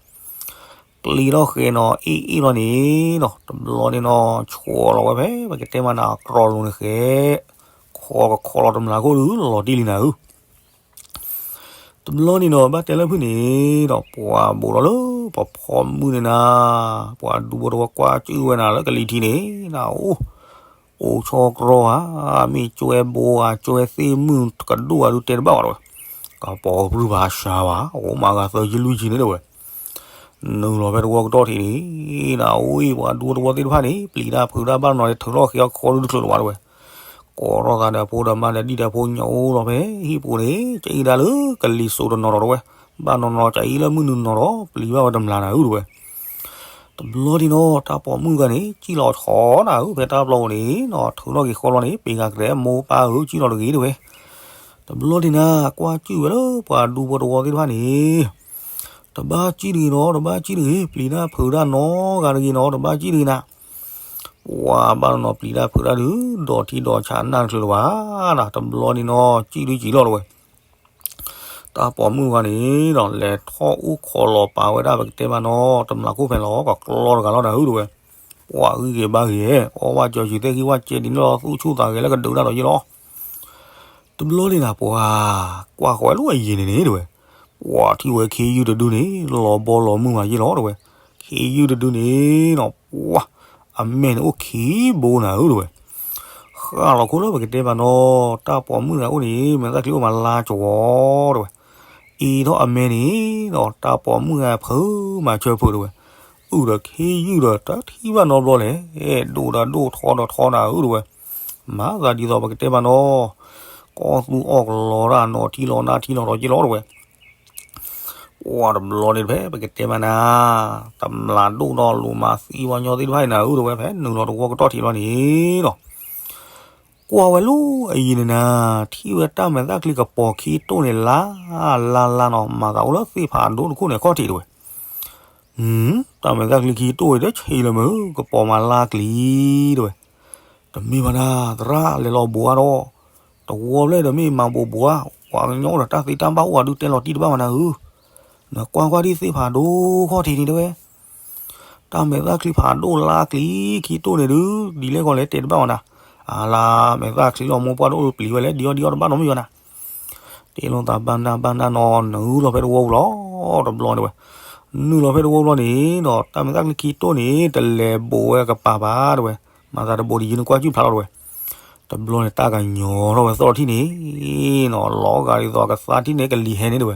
ကလံၤထီၣ်ဃဲၤနီၤ အ့ၣ်အ့ၣ်လီၤန့ၣ်နီၤ တဘျီန့ၣ်နီၤ ဆိးလီၤဝဲဖဲ ပကတဲမးနၤ ကြီၤလိၤန့ၣ်ဃဲ, ခီကခီလီၤတမျးခိၣ်ဒုး လီၤတံၢ်လံနၤဧၢ. တဘျီန့ၣ်နီၤ ဘၣ်တဲလၢဖုၣ်န့ၣ်ဒီး ပှၤဘူးထီၣ်လၢပဖီမုၢ်န့ၣ်နၤ, ပှၤဒူဖိတဝီကွၢ်စုၣ်ဝဲနၤလၢကလံၤထံးန့ၣ်နၤ, အိၣ် အိၣ်ဆီကြီဧါ, မ့ၢ်ကွဲဘိဧါ ကွဲသ့ၣ်မုၢ်ကဒိၣ်ဧါဒုးတဲတဘၣ်ဘၣ်တဲဝဲ, ကပီၤပြူၢ်ဘၣ်စှၤဘၣ် အိၣ်မးဂၤသၢဆံလွံၢ်ဆံန့ၣ်တဲဝဲ. နုာ်လီၤဖဲတဝီကတီၢ်ထံးန့ၣ်နၤ, အိၣ်အံၤ ပှၤဒူဖိတဝီသ့ၣ်တဖၣ်န့ၣ် ပျံၤတၢ်ဖုးတၢ်ဘၣ်နီၤန့ၣ် ထုးထီၣ်ဃဲၤအီၣ်ခီဒုးတချုးလၢၤဘၣ်တဲဝဲ. ကိးထီၣ်သးဒီးဖိဒီးမါဒီးဒံၣ်ဒီးဖိညၣ်အိၣ်လီၤဖဲဟံၣ်ပူၤန့ၣ် ကအံၤဒၣ်လၢကလံၤစိးတနီၤတဲဝဲ, ဘၣ်နီၤနီၤ ကအံၤလၢမုၢ်နုာ်နီၤဒီး ပျံၤဘၣ်ဝဲတမျးနၤဧၢတဲဝဲ. တဘျီဒ်နီၤ တၢ်ပိာ်မုၣ်တဂၤန့ၣ် စံၣ်လီၤဆီနၤဧၢ ဖဲတၢ်ပျီပူၤန့ၣ်နီၤ ထုးထီၣ်က့ၤဃီလီၤန့ၣ် ပံးဃာ်ကြဲးမိၢ်ပၢ်ဧၢ စံၣ်လီၤတဂ့ၤတဲဝဲ. တဘျီဒ်နၤ ကွၢ်စုၣ်ဝဲလၢပှၤဒူဖိတဝီသ့ၣ်တဖၣ်န့ၣ် တဘၣ်စံၣ်တဂ့ၤနီၤ တဘၣ်စံၣ်တဂ့ၤ ပျံၤတၢ်ဖုးတၢ်နီတဂၤတဂ့ၤနီၤ တဘၣ်စံၣ်တဂ့ၤနၤ. ပှၤဘၣ်နီၤနီၤ ပျံၤတၢ်ဖုးတၢ်ဒုး ဒီးထံဒီးဆးနၢ်တချုးလၢၤဘၣ်နၤ တဘျီဒ်နီၤ စံၣ်ဒုးစံၣ်လီၤတဲဝဲ. တၢ်ပိာ်မုၣ်တဂၤန့ၣ်ဒီး လဲၤထီၣ်အိၣ်ခိးလီၤပာ်ဝဲဒၣ် ပကတဲမးနီၤ တမျးခိၣ်ဖဲလီၤ ကကျီတဂၤလီၤနၤဧၢတဲဝဲ. ပှၤဂံၢ်ဂ့ၤဘါဂ့ၤ, အီၣ်ဘၣ်ကၠီၤဆံးသ့ၣ်ဂံၢ်ဝဲကဲဒ်န့ၣ်လီၤ သူၣ်ဆူၣ်သးဂဲၤလၢကဒုးတၢ်ဒီးယ့ၣ်လီၤ. တဘျီန့ၣ်နၤ ပှၤကွၢ်ဃီၤဝဲလၢအယံၤန့ၣ်န့ၣ် တဲဝဲ, ပှၤထံၣ်ဝဲခ့ယုၢ်တဒုန့ၣ် လီၤဘီလီၤမုၢ်မးယ့ၣ်လီၤ တဲဝဲ. ခ့ယုၢ်တဒုန့ၣ်နီၤ ပှၤ အမဲာ်န့ၣ်အိၣ်ခံဘိနၤဧၢ တဲဝဲ. ဃၣ်လီၤခိၣ်လၢပကတဲဘၣ်နီၤ တၢ်ပိာ်မုၣ်ဂၤအိၣ်န့ၣ် မဲာ်သၣ်ချံအိၣ်မးလါကဝီၤ တဲဝဲ. အံၤထီၣ်အမဲာ်န့ၣ်ဒီး တၢ်ပိာ်မုၣ်ဂၤဖုးမၤဆၢဖုး တဲဝဲ. အုၣ်ဒီးခ့ယုၢ်ဒီးတထံၣ်ဘၣ်နီတဘျီလဲၣ်, ဒိၣ်ဒီးဒိၣ်ထီဒီးထီနၤဧၢ တဲဝဲ. မၤသးဒ်သိးပကတဲဘၣ်နီၤ ကီၢ်သူအီၣ်ကလီတၢ်နီၤထံလီၤနါထံလီၤဒီးယ့ၣ်လီၤ တဲဝဲ. ပှၤတဘျီန့ၣ်ဖဲပကတဲမးနၤ တမျးဒိၣ်ဒီးလူၤမၤသံပှၤညီသ့ၣ်တဖၣ်အံၤနၤဧၢ တဲဝဲ ဖဲနုာ်လီၤတဝီကတီၢ်ထံးလီၤန့ၣ်ဒီး ကွၢ်ဝဲလၢအယံၤန့ၣ်နၤ ထံၣ်ဝဲတၢ်မဲာ်သၣ်ချံကပီၤခံတိၢ်န့ၣ် လါလါလါနီၤ မၤသးအိၣ်လၢသ့ၣ်ဖးဒိၣ်တခိၣ်န့ၣ်အခီၣ်ထံး တဲဝဲ. တၢ်မဲာ်သၣ်ချံခံတိၢ်အံၤတဆံးလၢၤမုၢ် ကပီၤမၤလါကျံၤ တဲဝဲ. တမ့ၢ်ဘၣ်နၤ သရၣ်လဲၤလီၤဘိးအါဒီး တဝီဖျၢၣ်ဒီးမ့ၢ်မၤဘိးဘိးဧါ ပှၤကညီအိၣ်ဒီးတၢ်သ့တၢ်ဘၣ်အိၣ်အဒုးတဲလီၤတံၢ်တဘၣ်မးနၤဧၢ, နကွၢ်ကွၢ်ဒ်သ့ၣ်ဖးဒိၣ်ခီၣ်ထံးန့ၣ် တဲဝဲ. တၢ်မဲာ်သၣ်ချံဖးဒိၣ်လါကျံၤခံတိၢ်န့ၣ်ဒုး ဒ်လဲၣ်ကီးလဲၣ်တဲတဘၣ်မးနၤ, အလါ မဲာ်သၣ်ချံလီၤမိၢ်ပှၢ်ဒိၣ်အိၣ်ပျံၤဝဲလဲၣ် ဒံးအီၣ်ဒံးအီၣ်တဘၣ်နီတမံၤဘၣ်နၤ တဲလိာ်သးဘၣ်နၢ်ဘၣ်နၢ်နီၤ နုာ်လီၤဖဲတဝီပူၤလီၤ တဘျီန့ၣ်ဝဲ, နုာ်လီၤဖဲတဝီပူၤလီၤန့ၣ်ဒီး တၢ်မဲာ်သၣ်ချံခံတိၢ်န့ၣ် တလဲၤဘိးဝဲကပၤဘၣ် တဲဝဲ, မၤသးတဘိးဒ်ယံၤနကွၢ်ကုၢ်ဖျါလီၤ တဲဝဲ. တဘျီန့ၣ် တၢ်ကညီၤထီၣ်ဝဲသီၣ်ထံၣ်န့ၣ်နီၤ လီၤဂာ်ဒ်သိးကသါထံၣ်န့ၣ်ကလံၤဟဲန့ၣ် တဲဝဲ,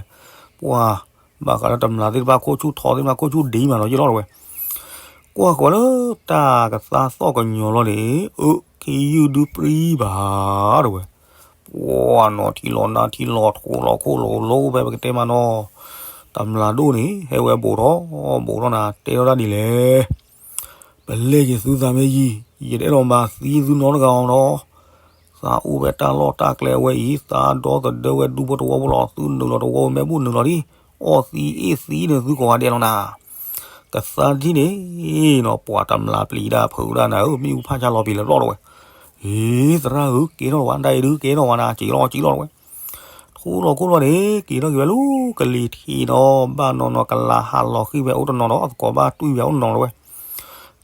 ပှၤ ဘၣ်ဃးလၢတမျးသ့ၣ်တဖၣ်ခိၣ်ဆူၣ်ထီသ့ၣ်တဖၣ်ခိၣ်ဆူၣ်ဒံးမးနီၤယ့ၣ်လီၤ တဲဝဲ. ကွၢ်ဃီၤလၢတၢ်ကသါသီၣ်ကညီၤလီၤန့ၣ် အၢ ခ့ယုၢ်ဒုးပြံဘၣ် တဲဝဲ, ပှၤနီၤထံလီၤနါထံလီၤထိးလီၤခိၣ်လီၤလိဖဲပကတဲမးနီၤ, တမျးဒိၣ်န့ၣ် ဟဲဝဲဘိးထီၣ် ဘိးထီၣ်နၤ တဲထီၣ်တၢ်ဒ်လဲၣ် ပလဲၢ်က့ၤသုသးမ့ၢ်ယံၤ ယတအဲၣ်ဒိးမၤသံသုနီတဂၤအီၤနီၤ, သးအိၣ်ဖဲတၢ်လီၢ်တၢ်ကျဲအဝဲအံၤ သးဒီသဒၢဝဲဒူဖိတဝီဖိလီၤ သုနုာ်လီၤတဝီဖိမ့ၢ်ဘူၣ်နုာ်လီၤဒံး, အီၣ်သံအ့ၣ်သံန့ၣ်သုကိးဂၤဒဲးလီၤနၤ ကသါထံၣ်န့ၣ်နီၤ ပှၤတမျးပျံၤဒၣ်ဖုးဒၣ်နၤဧၢ မ့ၣ်အူဖးဆါလီၤပျံၤလၢဘျီၣ်တဝဲ, အ့ သရၣ်ဧၢ ကဲထီၣ်ဝဲ ဒၣ်အံၤဒုးကဲထီၣ်ဝဲနၤ စံးလီၤစံးလီၤတဝဲ, ထူလီၤခိၣ်လီၤန့ၣ် က့ၤထီၣ်က့ၤဝဲလၢကလံၤထံးနီၤ ဘၣ်နီၤနီၤကလၤဟးလီၤဃံၤဝဲအိၣ်တနီၤဒီး သကိးဘၣ်တွံၢ်ဝဲအိၣ်တနီၤတဝဲ,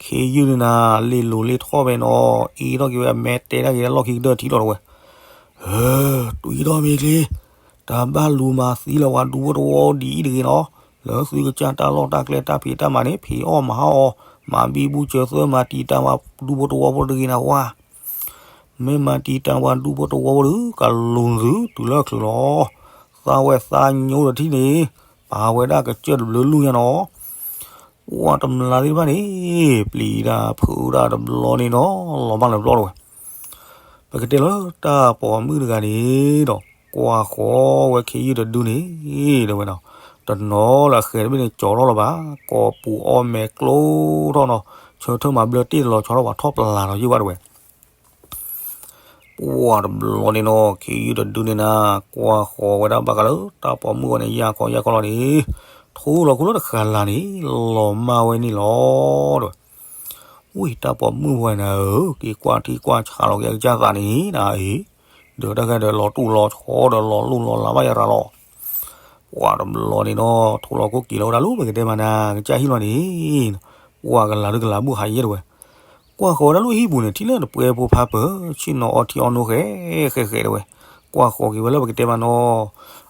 ခ့ယုၢ်န့ၣ်နၤ လ့ၤလိၤလ့ၤထီၣ်ဝဲနီၤ အ့ထီၣ်က့ၤဝဲအမဲတဲဒၣ်က့ၤလၢလီၢ်ခံကတၢၢ်ထံးလီၤတဝဲ, ဟၢ တွံၢ်ထီၣ်မ့ၢ်ချ့ တၢ်ဘၣ်လူၤမၤသံလၢပှၤဒူဖိတဝီဒ်အံၤတဂ့ၤနီၤ, လၢသုကစၢ်တၢ်လီၢ်တၢ်ကျဲတၢ်ဖံးတၢ်မၤန့ၣ် ဖံးအီၣ်မၤဟီၣ်အီၤ, မၤဘံဘူဆၢသၢ မၤတံာ်တာ်ပှၤဒူဖိတဝီဖိတဂ့ၤနၤဝဲ, မ့ၢ်မၤတံာ်တာ်ပှၤဒူဖိတဝီဖိဒီး ကလူၤသုတုၤလၢအချုးလီၤ, သးဝဲသးညိဒီးထံၣ်န့ၣ် ပာ်ဝဲဒၣ်ကစၢၢ်တဘျုးလူၢ်ညါနီၤ ပှၤတမျးသ့ၣ်တဖၣ်န့ၣ် ပျံၤဒၣ်ဖုးဒၣ်တဘျီန့ၣ်ဒီး လီၤဘၣ်လၢဘျီၣ်တဝဲ, ပကတဲလၢတၢ်ပိာ်မုၣ်တဂၤန့ၣ်ဒီး ကွၢ်ဃီၤဝဲခ့ယုၢ်တဒုန့ၣ် တဲဝဲနီၤ, တနီၤလၢအဃဲၤတဘ့ၣ်န့ၣ် ကၠီထီၣ်လၢၤဘၣ်, ကိးပူၤအီၣ်မဲာ်ကျိထီၣ်နီၤ, ဆၢထၢၣ်မၤဘျၢတ့ၢ်တလီၤဆီထီၣ်ပှၤထီၣ်ပျၢ်ဒီးယုၢ်ဘၣ်တဝဲ ပှၤတဘျီန့ၣ်နီၤ ခ့ယုၢ်တဒုန့ၣ်နၤ ကွၢ်ဃီၤဝဲဒၣ်ဘၣ်ဃးလၢတၢ်ပိာ်မုၣ်ဝဲန့ၣ် ယၢ်ခီယၢ်ခီလီၤန့ၣ်, ထူလီၤခိၣ်လၢတဃာ်လၤန့ၣ် လီၤမၢ်ဝဲန့ၣ်လီၤ တဲဝဲ, ဝံၢ်တၢ်ပိာ်မုၣ်ဝဲနၤဧၢ, က့ၤကွၢ်ထံကွၢ်ဆးလီၤက့ၤအကစၢ်သးန့ၣ်နၤအံၤ, ဒီးတၢ်ဂၤဒီးလီၤတူၢ်လီၤဆီဒီးလီၤလိၢ်လီၤလၤဘၣ်ယၤရၤလီၤ ပှၤတဘျီန့ၣ်နီၤ ထူလီၤခိၣ်က့ၤလီၤဝဲဒၣ်လၢပကတဲမးနၤ ကစၢ်ဟံၣ်လီၤန့ၣ်, ပှၤကလၤဒုကလၤဘူၣ်ဟးယဲၢ်တဝဲ, ကွၢ်ဃီၤဝဲဒၣ်လၢဟံၣ်ပူၤန့ၣ် ထံၣ်လၢတပှဲဖိဖါပၢၢ် ဆ့ၣ်နီၤအီထံအီနိဃဲ ဃဲဃဲတဝဲ, ကွၢ်ဃီၤက့ၤဝဲလၢပကတဲမးနီၤ,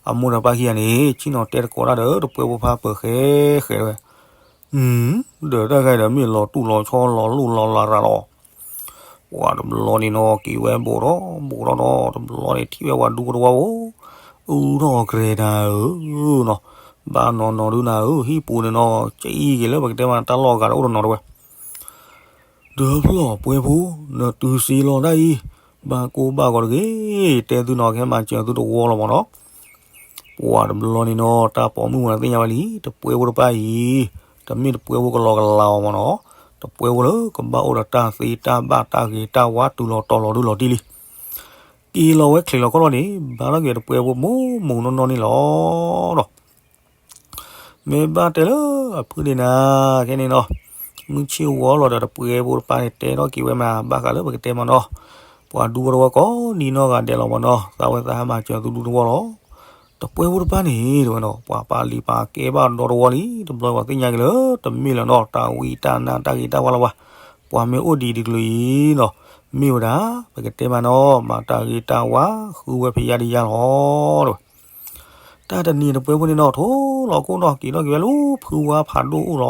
အမိၢ်ဒီးပၢ်ခံဂၤန့ၣ် ဆ့ၣ်နီၤတဲတကိးတၢ်ဒီးတပှဲဖိဖါပၢၢ်ဃဲဃဲတဝဲ ဒီးတၢ်ဂၤဒီးမ့ၢ်လီၤတူၢ်လီၤဆီလီၤလိၢ်လီၤလၤရၤလီၤ, ပှၤတဘျီန့ၣ်နီၤ က့ၤဝဲဘိးထီၣ်ဘိးထီၣ်ဒီး တဘျီန့ၣ်ထံၣ်ဝဲပှၤဒူဖိတဝီဖိ, အုၣ်ထီၣ်ကရဲၤနၤဧၢနီၤ, ဘၣ်နီၤနီၤဒုနၤဧၢ ဟံၣ်ပူၤန့ၣ်နီၤ ကအံၤက့ၤလၢပကတဲမးတၢ်လီၢ်အဂၤဒီးအိၣ်တနီၤတဝဲ ဒီးဖျီၣ်ပှဲဖိ, နတုၤစ့လီၤဒၣ်အံၤ, ဘၣ်ကိၢ်ဘၣ်ဂီၤတဂ့ၤ, တဲသုနီၤ ကဟဲမၤစၢၤသုတဝီလီၤမးနီၤ, ပှၤတဘျီန့ၣ်နီၤ တၢ်ပိာ်မုၣ်ဝဲန့ၣ်သ့ၣ်ညါဝဲလံ တပှဲဖိတဖၣ်အံၤ, တမ့ၢ်တပှဲဖိကလီကလီအီၤမးနီၤ, တပှဲဖိလၢကဘၣ်အိၣ်ဒီးတၢ်သ့တၢ်ဘၣ်တၢ်ဂ့ၤတၢ်ဝါတုၤလီၤတီၤလီၤဒုလီၤတံၢ်လံ, က့ၤလီၤဝဲချ့လီၤခီၣ်လီၤန့ၣ် ဘၣ်ထီၣ်က့ၤတပှဲဖိမိၢ်မိၢ်နီၢ်နီၢ်န့ၣ်လီၤဒီး မ့ၢ်ဘၣ်တဲလၢအဖုန့ၣ်နၤ, ခဲန့ၣ်နီၤ, မုၢ်ဆ့ၣ်ဝီလီၤဒီးတပှဲဖိတဖၣ်န့ၣ် တဲထီၣ်က့ၤဝဲမး ဘၣ်ဃးလၢပကတဲမးနီၤ, ပှၤဒူဖိတဝီကိးနံၤနီၢ်ဂၤဒဲးလီၤမးနီၤ, သးဝဲသးဟဲမၤစၢၤသုဒူတဝီလီၤ, တပှဲဖိတဖၣ်န့ၣ် တဲဝဲနီၤ, ပှၤပာ်လံၤပာ်ကဲဘၣ်ဒီတဝီလံ, တဘျီပှၤသ့ၣ်ညါက့ၤလၢ တမ့ၢ်လၢၤနီၤ တၢ်ဝံတၢ်နါတၢ်ဂ့ၤတၢ်ဝါလၢၤဘၣ်, ပှၤမ့ၢ်အိၣ်ဒံးတကလုာ်အံၤနီၤ, မ့ၢ်ဝဲဒၣ် ပကတဲမးနီၤ မၤတၢ်ဂ့ၤတၢ်ဝါ ဃုဝဲဖဲယါဒီးယါလီၤ တဲဝဲ. တၢ်တနံၤတပှဲၤဖိန့ၣ်နီၤ ထိၣ်လီၤခိၣ်နီၤ က့ၤထီၣ်က့ၤဝဲလၢဖုဝါဖးဒိၣ်အိၣ်လီ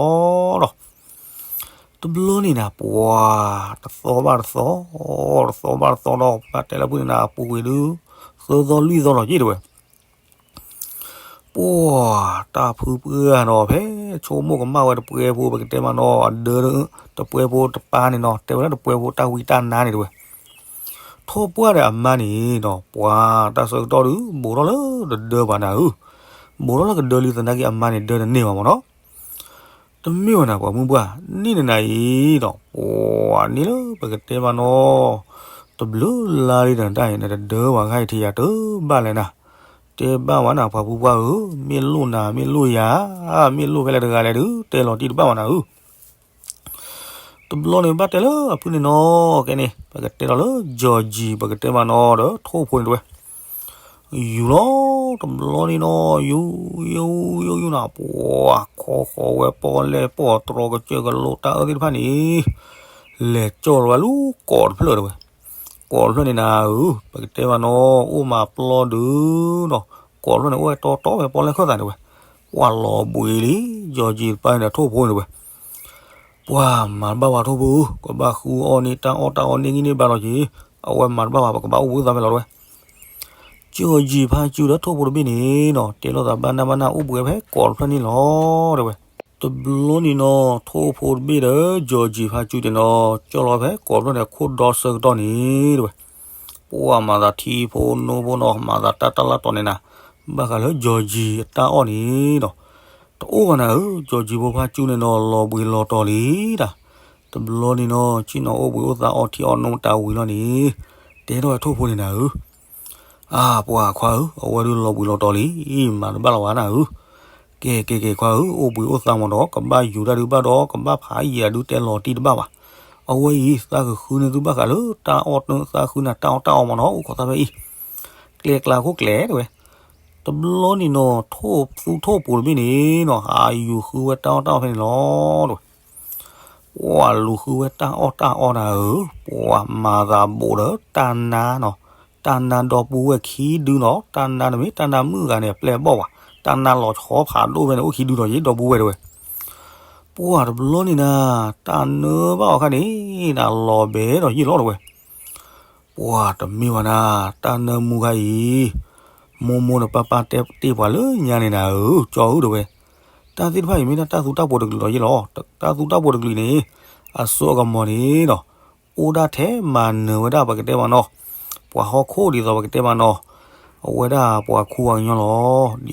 ၤဒီး တဘျီန့ၣ်နၤ ပှၤ တသီဘၣ်တသီ, တသီဘၣ်တသီဒီး ဘၣ်တဲလၢဖုန့ၣ်နၤ အပူၤကွံာ်ဒု သၢသီလွံၢ်သီလီၤက့ၤတဲဝဲ. ပှၤ တၢ်ဖုပှၢ်နီၤ ဖဲဆိကမိၣ်ကမၣ်ဝဲတပှဲၤဖိ ပကတဲမးနီၤ အဒၢ တပှဲၤဖိတပၢ်န့ၣ်နီၤ တဲဝဲလၢတပှဲၤဖိတၢ်ဝံတၢ်နါန့ၣ်တဲဝဲ. ထိၣ်ပှၢ်ဒီးအမါန့ၣ်နီၤ ပှၤတၢ်ဆၢကတီၢ်ဒု ဘူးထီၣ်လၢတဒၢဘၣ်နၤဧၢ, ဘူးထီၣ်လၢကဒၢလံသနာ်က့ အမါန့ၣ်ဒၢတန့ၢ်ဘၣ်မးနီၤ. တမ့ၢ်ဝဲနၤ ပှၤမုၣ်ပှၢ် န့ၣ်နၤအံၤဒီး ပှၤန့ၣ်လၢပကတဲမးနီၤ တဘျုးလါလံဒီးတၢ်အံၤ နတဒၢဝဲဂၤအံၤထံၣ်ယၤတဘၣ်လဲၣ်နၤ, တဲဘၣ်ဝဲနၤ ပှၤမုၣ်ပှၢ်ဧၢ, မ့ၢ်လိၣ်နၤ မ့ၢ်လိၣ်ယၤ, မ့ၢ်လိၣ်ဖဲလဲၣ်တဂၤလဲၣ်ဒု တဲလီၤတံၢ်တဘၣ်ဝဲနၤဧၢ. တဘျီန့ၣ်ဘၣ်တဲလၢအဖုန့ၣ်နီၤ ကဲန့ၣ် ပကတဲဒီးလၢ ကၠီၣ်ကၠံၣ် ပကတဲမးနီၤ ဒီးထိၣ်ဖိန့ၣ်တဲဝဲ ယူၤလီၤ တဘျီန့ၣ်နီၤ ယူၤ ယူၤ ယူၤ ယူၤနၤ ပှၤခီဃီၤဝဲပီၣ်လဲၣ်ပီၣ်တြီကစၢၢ်ကလိတၢ်အၢသ့ၣ်တဖၣ်န့ၣ် လဲၤကၠီၣ်လီၤဝဲလၢကီးတဖျၢၣ်တဲဝဲ. ကီးတဖျၢၣ်န့ၣ်နၤဧၢ ပကတဲမးနီၤ အိၣ်မးပျီဒုနီၤ ကီးတဖျၢၣ်န့ၣ် အိၣ်ဝဲတီတီဖဲပီၣ်လဲၣ်ခၢၣ်သးတဲဝဲ. ပှၤလီၤဘှံးလံ ကၠီၣ်ကၠံၣ်တပၢ်န့ၣ်ဒီးထိၣ်ဖိန့ၣ်တဲဝဲ ပှၤမၤတဘၣ်ဝဲထိၣ်ဖိဧၢ, ကဘၣ်ဃုအီၣ်န့ၢ်တၢ်အီၣ်တၢ်အီန့ၢ်ဂံၢ်န့ၢ်ဘါလီၤက့ၤ, အဝဲမၤတဘၣ်ဝဲ ပကဘၣ်အိၣ်ဘှံးအိၣ်သါဖဲလီၤတဲဝဲ. ကၠီၣ်ကၠံၣ်ဖါကၠူဒီးထိၣ်ဖိတဘ့ၣ်န့ၣ်နီၤ တဲလိာ်သးဘၣ်နၢ်ဘၣ်နၢ်အိၣ်ဘှံးဖဲကီးတဖျၢၣ်န့ၣ်လီၤတဲဝဲ. တဘျီန့ၣ်နီၤ ထိၣ်ဖိတဘ့ၣ်ဒီး ကၠီၣ်ကၠံၣ်ဖါကၠူန့ၣ်နီၤ ကၠီၣ်လီၤဖဲကီးတဖျၢၣ်န့ၣ် ခိၣ်ဒီဆၢကတီၢ်န့ၣ်တဲဝဲ ပှၤမၤသးထံဖိနိဖိနီၤ မၤသးတၢ်တၢ်လၢတီၤန့ၣ်နၤ, ဘၣ်ဃးလၢကၠီၣ်ကၠံၣ်အတၢ်အီၣ်န့ၣ်နီၤ တအိၣ်ဘၣ်နၤဧၢ, ကၠီၣ်ကၠံၣ်ဖိဖါကၠူန့ၣ်နီၤ လီၤဘှံးလီၤတီၤလံတၢ်. တဘျီန့ၣ်နီၤ ဆ့ၣ်နီၤအိၣ်ဘှံးအိၣ်သါအီထံအီနိတၢ်ဝံၤလီၤန့ၣ် တဲထီၣ်ဝဲထိၣ်ဖိန့ၣ်နၤဧၢ အါ ပှၤခွါဧၢ, အဝဲဒုးလီၤဘှံးလီၤတီၤလံ, မၤတဘၣ်လီၤဝဲနၤဧၢ. ကဲ ကဲ ကဲ ခွါဧၢ, အိၣ်ဘှံးအိၣ်သါမးဒီး ကဘၣ်ယူၤတၢ်ဒုးဘၣ်ဒီး ကဘၣ်ဖးယံာ်ဒုးတဲလီၤတံၢ်တဘၣ်ဘၣ်. အဝဲအံၤ သးကဃုန့ၢ်သုဘၣ်ဃးလၢတၢ်အီၣ်တၢ် သးဃုနၤတၢ်အီၣ်တၢ်အီမးနီၤ, အိၣ်ခိးသးဖဲအံၤ ကျဲကျါခိၣ်ကျဲတဲဝဲ. တဘျီန့ၣ်နီၤ ထိၣ်သူထိၣ်ပူၤတဘ့ၣ်န့ၣ်နီၤ ဟးယူၤဃုဝဲတၢ်အီၣ်တၢ်အီဖဲန့ၣ်လီၤတဲဝဲ. ပှၤလူၤဃုဝဲတၢ်အီၣ်တၢ်အီနၤဧၢ, ပှၤမၤသးဘူးဒီးတၢ်နါနီၤ, တၢ်နါဒီပုၢ်ဝဲၢ်ခံဒုနီၤ, တၢ်နါတမ့ၢ်တၢ်နါမုၣ်ဂၤန့ၣ် အပျဲၢ်အဘီၣ်ဘၣ်, တၢ်နါလီၤဆီဖးဒိၣ်ဖဲန့ၣ် အိၣ်ခံဒုဒီးယ့ၣ်ဒီပုၢ်ဝဲၢ်တဲဝဲ. ပှၤတဘျီန့ၣ်နၤ တၢ်နၢဘၣ်အီၤခါန့ၣ် နၤလီၤဘဲဒီးယ့ၣ်လီၤတဲဝဲ. ပှၤတမ့ၢ်ဝဲနၤ တၢ်နၢမူခါအံၤ မိၢ်မိၢ်နပၢ်ပၢ်တဲတ့ၢ်ပှၤလၢညါန့ၣ်နၤဧၢ, ကၠီဧၢတဲဝဲ. တၢ်သ့ၣ်တဖၣ်အံၤမ့ၢ်ဒၣ်တၢ်သူတၢ်ပိၤတကလုာ်ဒီးယ့ၣ်လီၤ, တၢ်သူတၢ်ပိၤတကလုာ်န့ၣ် အစိအကမီၤန့ၣ်ဒီး အိၣ်ဒၣ်ထဲမၤနၢၤဝဲဒၣ်ပကတဲမးနီၤ, ပှၤဟီၣ်ခိၣ်ဒ်သိးပကတဲမးနီၤ, အဝဲဒၣ်ပှၤခူပှၤကညီလ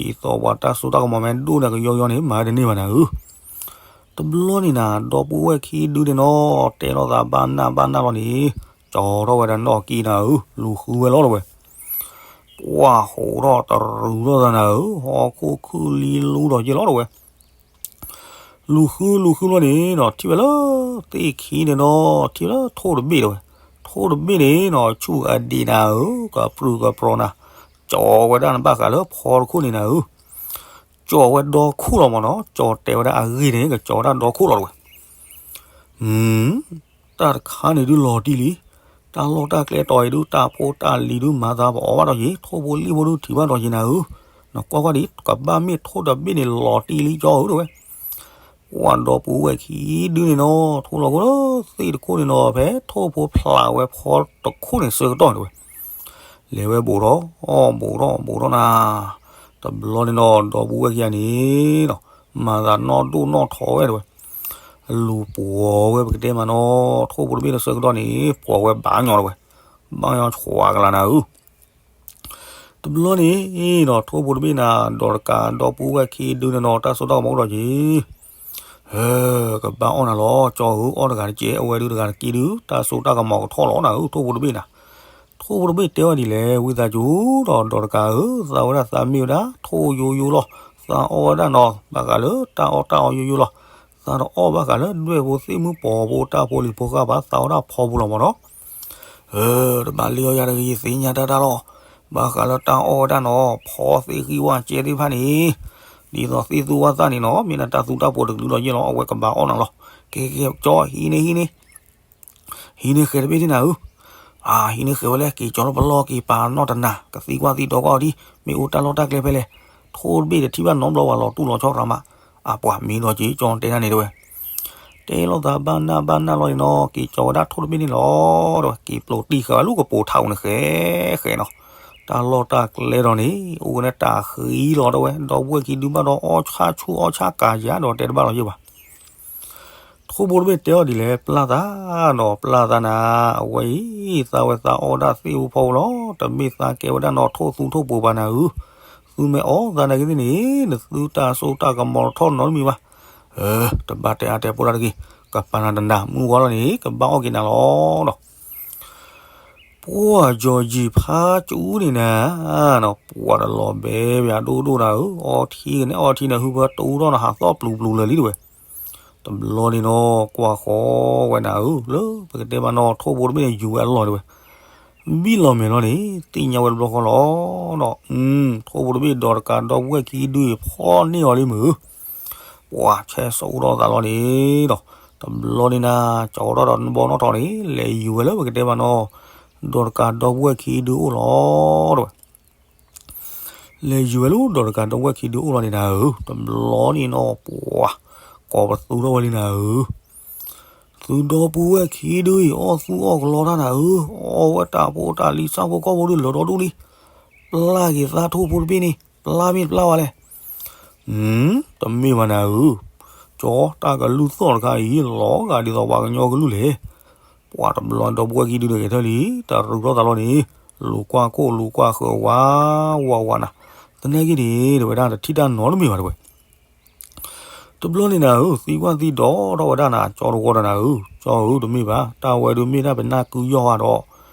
ီၤ. ဒ်သိးပှၤတၢ်စိတၢ်ကမီၤမ့ၢ်ဒိၣ်န့ၣ်ကယီယီန့ၣ် မၤတန့ၢ်ဘၣ်နၤဧၢ. တဘျီန့ၣ်နၤ ဒီပုၢ်ဝဲၢ်ခံဒုန့ၣ်နီၤ တဲလိာ်သးဘၣ်နၢ်ဘၣ်နၢ်လီၤန့ၣ် ကၠီထီၣ်ဝဲဒၣ်နီၣ်ကံနၤဧၢ, လူၤဃုဝဲလီၤတဲဝဲ. ပှၤဟးထီၣ်တရူးထီၣ်သးနၤဧၢ, ဟီၣ်ခိၣ်ခုၣ်လံလူဒီးယ့ၣ်လီၤတဲဝဲ. လူၤဃုလူၤဃုလီၤန့ၣ်နီၤ ထံၣ်ဝဲလၢသ့ၣ်ခံန့ၣ်နီၤ ထံၣ်ဝဲလၢထိၣ်တဘ့ၣ်တဲဝဲ. ထိၣ်တဘ့ၣ်န့ၣ်နီၤ ဆူၣ်အဒံးနၤဧၢ, ကပြုၢ်ကပြီၤနၤ, ကၠီဝဲဒၣ်နဘၣ်ဃးလၢဖီတခိၣ်န့ၣ်နၤဧၢ. ကၠီဝဲဒီခိၣ်လီၤမးနီၤ, ကၠီတဲဝဲဒၣ်အဂ့ၢ်န့ၣ် ကကၠီဝဲဒၣ်ဒီခိၣ်လီၤတဲဝဲ. တၢ်တခါန့ၣ်ဒုးလီၤတံၢ်လံ, တၢ်လီၢ်တၢ်ကျဲတီၤအံၤဒုး တၢ်ဖိတၢ်လံၤဒုး မၤသးပအီၣ်ဘၣ်ဒီးယ့ၣ်, ထိၣ်ဖိလံၣ်ဖိဒုးထံၣ်ဘၣ်ဒီးယ့ၣ်နၤဧၢ, နကွၢ်ကွၢ်ဒံး ကဘၣ်မ့ၢ်ထိၣ်တဘ့ၣ်န့ၣ်လီၤတံၢ်လံကၠီဧၢတဲဝဲ. ပှၤဒီပုၢ်ဝဲၢ်ခံဒုန့ၣ်နီၤ ထိၣ်လီၤခိၣ်လၢသ့ၣ်တခိၣ်န့ၣ်နီၤ ဖဲထိၣ်ဖိဖျးဝဲဖီတခိၣ်န့ၣ်ဆၢကတီၢ်တဲဝဲ. လဲၤဝဲဘူးထီၣ် ဘူးထီၣ် ဘူးထီၣ်နၤ, တဘျီန့ၣ်နီၤ ဒီပုၢ်ဝဲၢ်ခံဂၤန့ၣ်နီၤ မၤသးနီၣ်ဒိၣ်နီၣ်ထီဝဲတဲဝဲ. လူၤပှီၤဝဲပကတဲမးနီၤ ထိၣ်ဖိတဘ့ၣ်လၢဆၢကတီၢ်န့ၣ် ပှီၤဝဲဘၣ်ညီတဲဝဲ, ဘၣ်ညီဆွးကလၤနၤဧၢ. တဘျီန့ၣ်နီၤ ထိၣ်ဖိတဘ့ၣ်နၤ ဒီးတကးဒီပုၢ်ဝဲၢ်ခံဒုန့ၣ်နီၤ တၢ်စိတၢ်ကမီၤအိၣ်ဒီးက့ၤ ကဘၣ်အီၣ်နၤလီၤ ကၠီဧၢ, အီၣ်တဂၤတကဲ အဝဲဒုးတဂၤတက့ဒုး တၢ်စိတၢ်ကမီၤကထီၣ်လီၤနၤဧၢ, ထိၣ်ဖိတဘ့ၣ်နၤ. ထိၣ်ဖိတဘ့ၣ်တဲဝဲဒ်လဲၣ် ဝံသးစူၤဒီး ဒီးတကးဧၢ, သးဝဲဒၣ်သးမ့ၢ်ဝဲဒၣ် ထိၣ်ယိယိလီၤ, သးအီၣ်ဝဲဒၣ်နီၤ ဘၣ်ဃးလၢတၢ်အီၣ်တၢ်အီယိယိလီၤ, သးတအီၣ်ဘၣ်ဃးလၢဒွဲၣ်ဖိသ့ၣ်မုၢ်ပီၤဖိတၢ်ဖိလံၤဖိဃၣ်ဘၣ်, သးဝဲဒၣ်ဖီပူၤလီၤမးနီၤ. တဘၣ်လ့အီၣ်ယၤတဂ့ၤ သ့ၣ်ညါတၢ်တၢ်လီၤ, ဘၣ်ဃးလၢတၢ်အီၣ်ဝဲဒၣ်နီၤ ဖီသ့ၣ်ဃံဝၣ်ကဲသ့ၣ်တဖၣ်န့ၣ် ဒ်သိးသ့ၣ်သူဝၣ်သၣ်န့ၣ်နီၤ မ့ၢ်ဒၣ်တၢ်သူတၢ်ပိၤတကလုာ်လီၤယ့ၣ်လီၤ, အဝဲကဘၣ်အီၣ်နၤလီၤ. ကဲကဲကၠီ ဟံးန့ၢ်ဟံးန့ၢ် ဟံးန့ၢ်ဃဲၤတဘ့ၣ်န့ၣ်နၤဧၢ. အၢ ဟံးန့ၢ်ဃဲၤဝဲလဲၣ်, က့ၤကၠီလၢပလီၢ်က့ၤပာ်နီၣ်တနၤ, ကသံကွၢ်သံဒိးကွၢ်အီၤဒံး, မ့ၢ်အိၣ်တၢ်လီၢ်တၢ်ကျဲဖဲလဲၣ်. ထိၣ်တဘ့ၣ်တထံၣ်ဘၣ်နီတဘျီဝဲလီၤတူၢ်လီၤဆီရၤမး. အပှၤမ့ၢ်ဒီးက့ၤကၠီတဲဒၣ်န့ၣ်တဲဝဲ တဲလိာ်သးဘၣ်နၢ်ဘၣ်နၢ်လီၤန့ၣ်နီၤ, က့ၤကၠီဝဲဒၣ်ထိၣ်တဘ့ၣ်န့ၣ်လီၤ တဲဝဲ, က့ၤပျိးတံၢ်ဃာ်ဝဲလၢကပိာ်ထးအိၣ်န့ၣ်ဃဲဃဲနီၤ. တၢ်လီၢ်တၢ်ကျဲဒီးန့ၣ် အိၣ်ဝဲန့ၣ်တၢ်ဃံလီၤတဲဝဲ, ဒီပုၢ်ဝဲၢ်ခံဒုဘၣ်ဒီးအီၣ်ဆၣ်ဆူၣ်အီၣ်ဆၣ်ကၤယၤဒီးတဲတဘၣ်လီၤယဲၢ်ဘၣ်. ထိၣ်ဖိတဘ့ၣ်တဲအီၤဒ်လဲၣ်, ပျၢ်သးနီၤ, ပျၢ်သးနၤ, အဝဲအံၤ သးဝဲသးအီၣ်ဒၣ်သ့ၣ်ဖိဖီဖိလီၤ, တမ့ၢ်သးကဲဝဲဒၣ်နီၤထိၣ်သူထိၣ်ပူၤဘၣ်နၤဧၢ. သုမ့ၢ်အီၣ်သးနာ်က့သ့ၣ်န့ၣ် နသုတၢ်စိတၢ်ကမီၤထီၣ်နီတမံၤဘၣ်. အၢ တဘၣ်တဲအါတဲပိၢ်တၢ်တဂ့ၤ, ကပာ်နၤတနၤ, မုၢ်ဝါလီၤန့ၣ် ကဘၣ်အီၣ်က့ၤနၤလီၤနီၤ. ပှၢ်ကၠီၤကၠံၣ်ဖးကၠူန့ၣ်နၤ, ပှၢ်တလီၤဘဲဘၣ်ဒိၣ်ဒိၣ်နၤဧၢ, အီထံကနဲအီထံန့ၣ် ဟုဖၢတအူထီၣ်နၤ ဟးသီၣ်ပျူၤပျူၤလၢာ်လံတဲဝဲ. တဘျီန့ၣ်နီၤ ကွၢ်ဃီဝဲနၤဧၢ, လၢပကတဲမးနီၤ ထိၣ်ဖိတဘ့ၣ်န့ၣ် ယူၤဝဲအလီၢ်တဲဝဲ. ဘံၣ်လီၤမဲာ်လီၤန့ၣ် သ့ၣ်ညါဝဲတဘျီဃီလီၤနီၤ. ထိၣ်ဖိတဘ့ၣ်ဒီးတကးဒီပုၢ်ဝဲၢ်ခံဒုအံၤ ဖီၣ်န့ၢ်အီၤလံမုၢ်. ပှၢ်ဆဲးစိာ်အိၣ်ထီၣ်သးလီၤန့ၣ်နီၤ, တဘျီန့ၣ်နၤ ကၠီထီၣ်ဒီးနဘီနီၣ်ထီၣ်န့ၣ် လဲၤယူၤဝဲလၢပကတဲမးနီၤ ဒီးတကးဒီပုၢ်ဝဲၢ်ခံဒုအိၣ်လီၤတဲဝဲ. လဲၤယူၤဝဲလၢဒီးတကးဒီပုၢ်ဝဲၢ်ခံဒုအိၣ်လီၤန့ၣ်နၤဧၢ, တဘျီန့ၣ်နီၤ ပှၢ် ကိးပသူထီၣ်ဝဲလံနၤဧၢ. သုဒီပုၢ်ဝဲၢ်ခံဒုအံၤ အီၣ်သူၣ်အီၣ်ကလီတၢ်နၤဧၢ, အီၣ်ဝဲတၢ်ဖိတၢ်လံၤဆၣ်ဖိကီၢ်ဖိဒုလီၤဒီဒူၣ်လံ. ပျၢ်က့ၤသးထိၣ်ဖိတဘ့ၣ်န့ၣ် ပျၢ်မ့ၢ်တပျၢ်ဝဲလဲၣ်. တမ့ၢ်ဘၣ်နၤဧၢ, ကၠီတၢ်ကလုၢ်သီၣ်တခါအံၤ လီၤဂာ်ဒ်သိးပှၤကညီကလုၢ်လဲၣ်. ပှၢ်တဘျီဒီပုၢ်ဝဲၢ်ခံဒုန့ၣ်ဂဲၤထၢၣ်လံ, တရူးထီၣ်သးလီၤန့ၣ် လူၤကွၢ်ခိၣ်လူၤကွၢ်ဃၢၤဝးဝးနၤ, သနာ်က့န့ၣ် တဲဝဲဒၣ် တထံၣ်တၢ်နီတမံၤဘၣ်တဲဝဲ. တဘျီန့ၣ်နၤဧၢ, သံကွၢ်သံဒိးထီၣ်ဝဲဒၣ်နၤ ကၠီတဝီဒီးနၤဧၢ, ကၠီဧၢ တမ့ၢ်ဘၣ်, တၢ်ဝဲဒုးမ့ၢ်ဒၣ်ပနၢ်ကုယီၢ်ဃာ်ဒီး,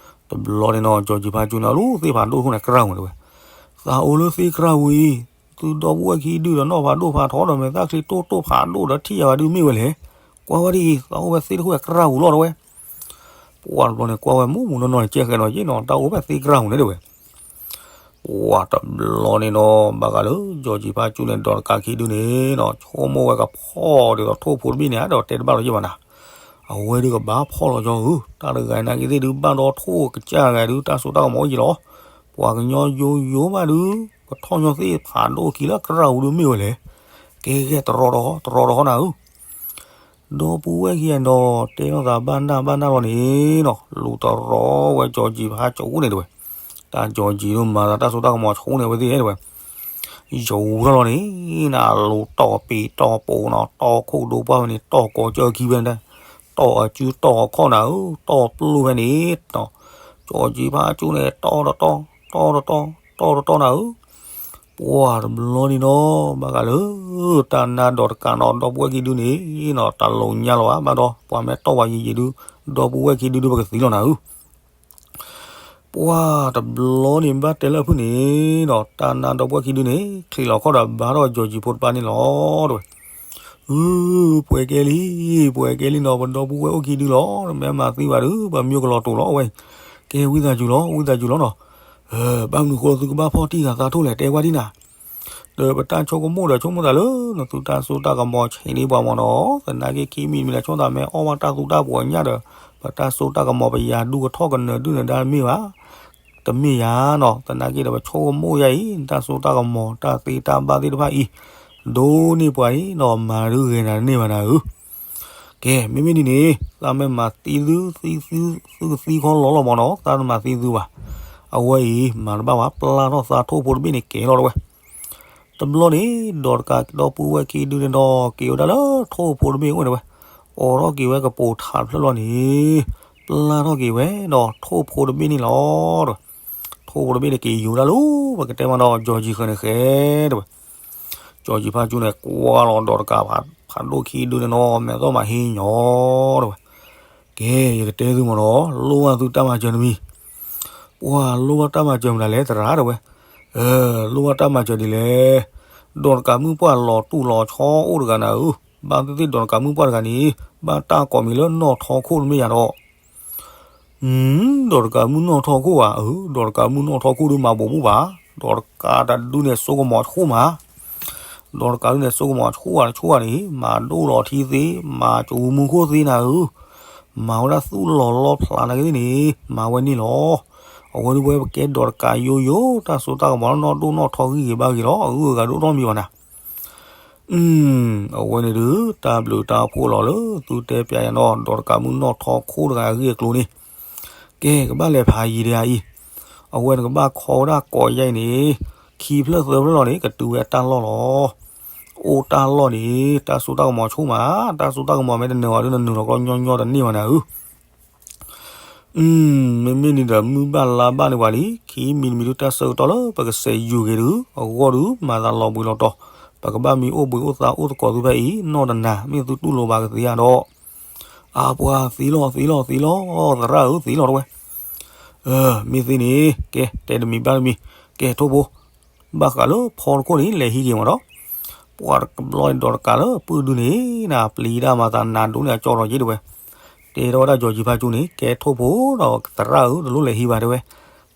တဘျီန့ၣ်နီၤ ကၠီကၠံၣ်ဖါကၠူန့ၣ် အလူၤသ့ၣ်ဖးဒိၣ်အဃိန့ၣ် ကြၢးဝံၤတဲဝဲ, သးအိၣ်လၢသ့ၣ်ကြၢးဝံၤအံၤ, သုဒီပုၢ်ဝဲၢ်ခံဒုဒီးနီၢ်ဖးဒိၣ်ဖးထီဒီး မဲာ်သၣ်ချံတိၢ်တိၢ်ဖးဒိၣ်ဒီးထံၣ်ယၤဝဲဒုးမ့ၢ်ဝဲလဲၣ်. ကွၢ်ဝဲဒ်အံၤ သးအိၣ်ဝဲသ့ၣ်တဃိၣ်အကြၢးဝံၤလီၤတဲဝဲ. ပှၢ်တဘျီန့ၣ် ကွၢ်ဝဲမူးမူးနီၢ်နီၢ်န့ၣ် ကဲဃဲဒီးယ့ၣ်နီၤ, တၢ်အိၣ်ဖဲသ့ၣ်ကြၢးဝံၤန့ၣ်တဲဝဲ. ပှၢ်တဘျီန့ၣ်နီၤ ဘၣ်ဃးလၢ ကၠီကၠံၣ်ဖါကၠူန့ၣ် ဒီးတကးခံဒုန့ၣ်နီၤ ဆိကမိၣ်ဝဲကဖီၣ်ဒ်သိးထိၣ်ဖိတဘ့ၣ်န့ၣ် ဒီးတဲတဘၣ်လီၤယ့ၣ်ဘၣ်နၤ, အဝဲဒုးကဘၣ်ဖီၣ်လီၤကၠီဧၢ, တၢ်တဂၤနာ်က့သ့ၣ်ဒုး ဘၣ်ဒီးထိၣ်ကစၢ်ဂၤဒုး တၢ်စိတၢ်ကမီၤအိၣ်ယံၤလီၤ. ပှၤကညီယိယိမးဒုး ကထီၣ်ညီသ့ၣ်ဖးဒိၣ်ခံလၢကြၢးဝံၤဒုးမ့ၢ်ဝဲလဲၣ်. ကဲကဲ တရီတရီတရီတရီနၤဧၢ. ဒီပုၢ်ဝဲၢ်ခံဂၤဒီး တဲလိာ်သးဘၣ်နၢ်ဘၣ်နၢ်လီၤန့ၣ်နီၤ လူၤတရီဝဲကၠီကၠံၣ်ဖါကၠူန့ၣ်တဲဝဲ, တၢ်ကၠီကၠံၣ်ဒုးမၤသးတၢ်စိတၢ်ကမီၤဆိန့ၣ်ဝဲသ့ၣ်တဲဝဲ, ယူၤထီၣ်လီၤန့ၣ် နလူၤတီၢ်ပ့ၤတီၢ်ပိာ်နီၤ တီၢ်ခိၣ်ဒိပှၢ်ဝဲန့ၣ် တီၢ်ကိးကၠၢခံဝဲန့ၣ်, တီၢ်အစုတီၢ်အခီၣ်နၤဧၢ, တီၢ်ပျိၢ်ဝဲန့ၣ်နီၤ, ကၠီကၠံၣ်ဖါကၠူန့ၣ် တီၢ်တတီၢ် တီၢ်တတီၢ် တီၢ်တတီၢ်နၤဧၢ. ပှၢ်တဘျီန့ၣ်နီၤ ဘၣ်ဃးလၢ တၢ်နါဒီးတကးနီၤ ဒီပုၢ်ဝဲၢ်ခံဒုန့ၣ်နီၤ တလိၤညါလီၤဘၣ်ဘၣ်ဒီး ပှၤမ့ၢ်တီၢ်ပှၤယံာ်ယံာ်ဒုး ဒီပုၢ်ဝဲၢ်ခံဒုဒုး ပကသံလီၤနၤဧၢ. ပှၢ်တဘျီန့ၣ်ဘၣ်တဲလၢအဖုၣ်န့ၣ်နီၤ တၢ်နါဒီပုၢ်ဝဲၢ်ခံဒုန့ၣ် ချံးလီၤခီၣ်ဒီးဘါထီၣ်ကၠီကၠံၣ်ဖိတပၤန့ၣ်လီၤတဲဝဲ. အု ပှဲၤကဲလံ ပှဲၤကဲလံနီၤ ပဒီပုၢ်ဝဲၢ်အိၣ်ခံဒုလီၤ မ့ၢ်မၤသံဘၣ်ဒုး ပမ့ၢ်ကလီၤတိာ်လီၤဝဲအံၤ, ကဲဝံသးစူၤလီၤ ဝံသးစူၤလီၤနီၤ. ဘၣ်မနုၤဃိသုကဘၣ်ဖီၣ်တံၢ်ဃာ်သးထိၣ်လဲၣ် တဲဝဲဒ်နၤ ဒီးပတၢ်ဆိကမိၣ်ဒီးဆိကမိၣ်သးလၢ နသုတၢ်စိတၢ်ကမီၤဆံးန့ၢ်ပှၤမ့ၢ်နီၤ သနာ်က့ခံမံၤမံၤလၢဆိသးမ့ၢ်အီၣ်ဘၣ်တၢ်သူတၢ်ပှီၤညၣ်ဒီး ပတၢ်စိတၢ်ကမီၤပယၤဒူကထီၣ်ကနၢၤဒုၣ်နဒါတမ့ၢ်ဘၣ် တမ့ၢ်ယၤနီၤ သနာ်က့ဒီးပဆိကမိၣ်ယၤအံၤ နတၢ်စိတၢ်ကမီၤတၢ်သ့တၢ်ဘၣ်သ့ၣ်တဖၣ်အံၤ ဒိၣ်န့ၢ်ပှၤအံၤနီၤ မၤဒုးဂဲၤနၤတန့ၢ်ဘၣ်နၤဧၢ. ကဲ မ့မ့ၢ်ဒ်န့ၣ် သးမ့ၢ်မၤသံသု သံသု သုကသံခီလီၤလီၤမ့ၢ်နီၤ သးတမၤသံသုဘၣ်. အဝဲအံၤ မၤတဘၣ်ဘၣ် ပျၢ်ထီၣ်သးထိၣ်ဖိတဘ့ၣ်န့ၣ်ကဲလီၤတဝဲ. တဘျီန့ၣ် ဒီးတကးဒီပုၢ်ဝဲၢ်ခံဒုန့ၣ်ဒီး က့ၤဝဲဒၣ်လၢထိၣ်ဖိတဘ့ၣ်အိၣ်န့ၣ်ဝဲ, အိးထီၣ်က့ၤဝဲကပိာ်ထးတဖျၢၣ်လီၤန့ၣ်, ပျၢ်ထီၣ်က့ၤဝဲဒီးထိၣ်ဖိတဘ့ၣ်န့ၣ်လီၤ. ထိၣ်ဖိတဘ့ၣ်န့ၣ်က့ၤယိၤဒၣ်လၢ ပကတဲမးဒီး ကၠီကၠံၣ်ဃၢၤန့ၣ်ဃဲတဲဝဲ. ကၠီကၠံၣ်ဖါကၠူန့ၣ် ကွၢ်လီၤဒီးတကးဖးဒိၣ်ခံဒုန့ၣ်နီၤ မဲာ်သီၣ်မၤဟ့ၣ်ညီတဲဝဲ. ကဲ ယကတဲသုမ့ၢ်နီၤ လိၣ်ဘၣ်သုတၢ်မၤစၢၤတမံၤ. ပှၤလိၣ်ဘၣ်တၢ်မၤစၢၤမနုၤလဲၣ်သရၣ်တဲဝဲ. လိၣ်ဘၣ်တၢ်မၤစၢၤဒ်လဲၣ်. ဒီးတကးမုၣ်ပှၢ်လီၤတူၢ်လီၤဆီအိၣ်တဂၤနၤဧၢ, ဘၣ်သ့ၣ်သ့ၣ်ဒီးတကးမုၣ်ပှၢ်တဂၤန့ၣ် ဘၣ်တၢ်ကိးမံၤလၢနီၢ်ထီခိၣ်တမ့ၢ်ယၤဒီး ဒီးတကးမုၣ်နီၢ်ထီခိၣ်ဧါ, အၢ ဒီးတကးမုၣ်နီၢ်ထီခိၣ်ဒုးမၤဘိးဘၣ်ဘၣ်, ဒီးတကးတဒုန့ၣ်စိကမီၤဆိၣ်မး, ဒီးတကးဒုန့ၣ်စိကမီၤဆိၣ်ဧါတဆိၣ်ဧါန့ၣ် မၤဒိၣ်လီၤထံသ့, မၤကမူခိၣ်သ့နၤဧၢ, မၤဝဲဒၣ်သူၣ်လီၤလီဖျးနာ်က့သ့ၣ်န့ၣ် မၤဝဲန့ၣ်လီၤ. အဝဲဒၣ်ဝဲပကဲဒီးတကးယိယိ တၢ်စိတၢ်ကမီၤနီၢ်ဒိၣ်နီၢ်ထီဂံၢ်ဂ့ၤဘါဂ့ၤလီၤ အဂုၤအဂၤဒိၣ်ထီၣ်မံၤဘၣ်နၤ. အဝဲန့ၣ်ဒုး တၢ်ဘျုးတၢ်ဖှိၣ်လီၤလၢသုတဲပျးယၤနီၢ် ဒီးတကးမုၢ်နီၢ်ထီခိၣ်တဂၤအဂ့ၢ်အကျိၤန့ၣ် ကဲ ကဘၣ်လဲၤဖးယံၤတဂၤအံၤ, အဝဲန့ၣ်ကဘၣ်ခီဝဲဒၣ်ကိးယါအံၤန့ၣ် ခံဖျၢၣ်သၢဖျၢၣ်လီၤန့ၣ် ကတုၤဝဲအတၢ်လီၢ်လီၤ. အိၣ်တၢ်လီၢ်န့ၣ် တၢ်စိတၢ်ကမီၤဆိကမိၣ်မး, တၢ်စိတၢ်ကမီၤမ့ၢ်တနၢၤဘၣ်ဒီး နနုာ်လီၤကီညီညီတန့ၢ်ဘၣ်နၤဧၢ. မ့မ့ၢ်န့ၣ်ဒီး မုၢ်ဘၣ်လါဘၣ်န့ၢ်ပှၤလံ, ခံမံၤတမံၤဒုး တၢ်ဆၢကတီၢ်လၢပကစဲးယူၤက့ၤဒုး အဂီၢ်ဒုး မၤသးလီၤဘှံးလီၤတီၤ, ပကဘၣ်မံအိၣ်ဘှံးအိၣ်သါအိၣ်သကိးသုဖဲအံၤ နီၢ်တနၤ, မ့ၢ်သုတူၢ်လိာ်ဘၣ်ကသ့ဧါဒီး, အပှၤသံလီၤ သံလီၤ သံလီၤ, သရၣ်ဧၢ သံလီၤတဝဲ, မ့ၢ်သ့န့ၣ် ကဲ တဲတမံၤဘၣ်တမံၤ, ကဲ ထိၣ်ဖိ ဘၣ်ဃးလၢဖီတခိၣ်န့ၣ် လဲၤဟံးက့ၤမးဒီး, ပှၤတဘျီန့ၣ် ဒီးတကးလၢပုၢ်ဒုန့ၣ် နပျံၤတၢ်မၤသးနၤဒိၣ်န့ၢ်အကၠီဒီးက့တဝဲ, တဲထီၣ်ဝဲဒၣ်ကၠီၤကၠံဖါကၠူန့ၣ် ကဲထိၣ်ဖိဒီးသရၣ်ဧၢ တလိၣ်လဲၤဟံးဘၣ်တဲဝဲ,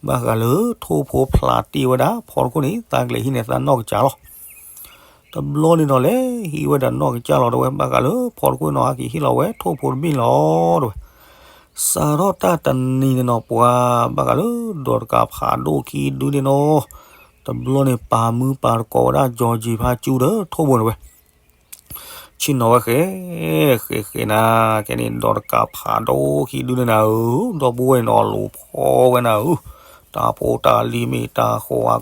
ဘၣ်ဃးလၢထိၣ်ဖိဖျးတ့ၢ်ဝဲဒၣ်ဖီတခိၣ်န့ၣ် သးကလဲၤဟံးန့ၢ်သးနီၢ်ကစၢ်လီၤ. တဘျီန့ၣ်ဒီးလဲၤဟံးဝဲဒၣ်နီၢ်ကစၢ်လီၤတဲဝဲ, ဘၣ်ဃးလၢဖီတခိၣ်နီၤ ဟဲက့ၤဟ့ၣ်လီၤဝဲထိၣ်ဖိတဘ့ၣ်လီၤတဲဝဲ, စးထီၣ်တၢ်တနံၤန့ၣ်နီၤ ပှၤဘၣ်ဃးလၢဒီးတကးဖးဒိၣ်ခံဒုန့ၣ်နီၤ, တဘျီန့ၣ်ပာ်မူပာ်တကိးဝဲဒၣ်ကၠီၤကၠံဖါကၠူဒီးထိၣ်ဖိန့ၣ်ဝဲ ဆ့ၣ်နီၤဝဲဃဲ, ဃဲဃဲနၤ, ကဲန့ၣ်ဒီးတကးဖးဒိၣ်ခံဒုန့ၣ်နၤဧၢ, ဒီပုၢ်ဝဲၢ်န့ၣ်နီၤ လိၤဖီဝဲနၤဧၢ, တၢ်ဖိတၢ်လံၤ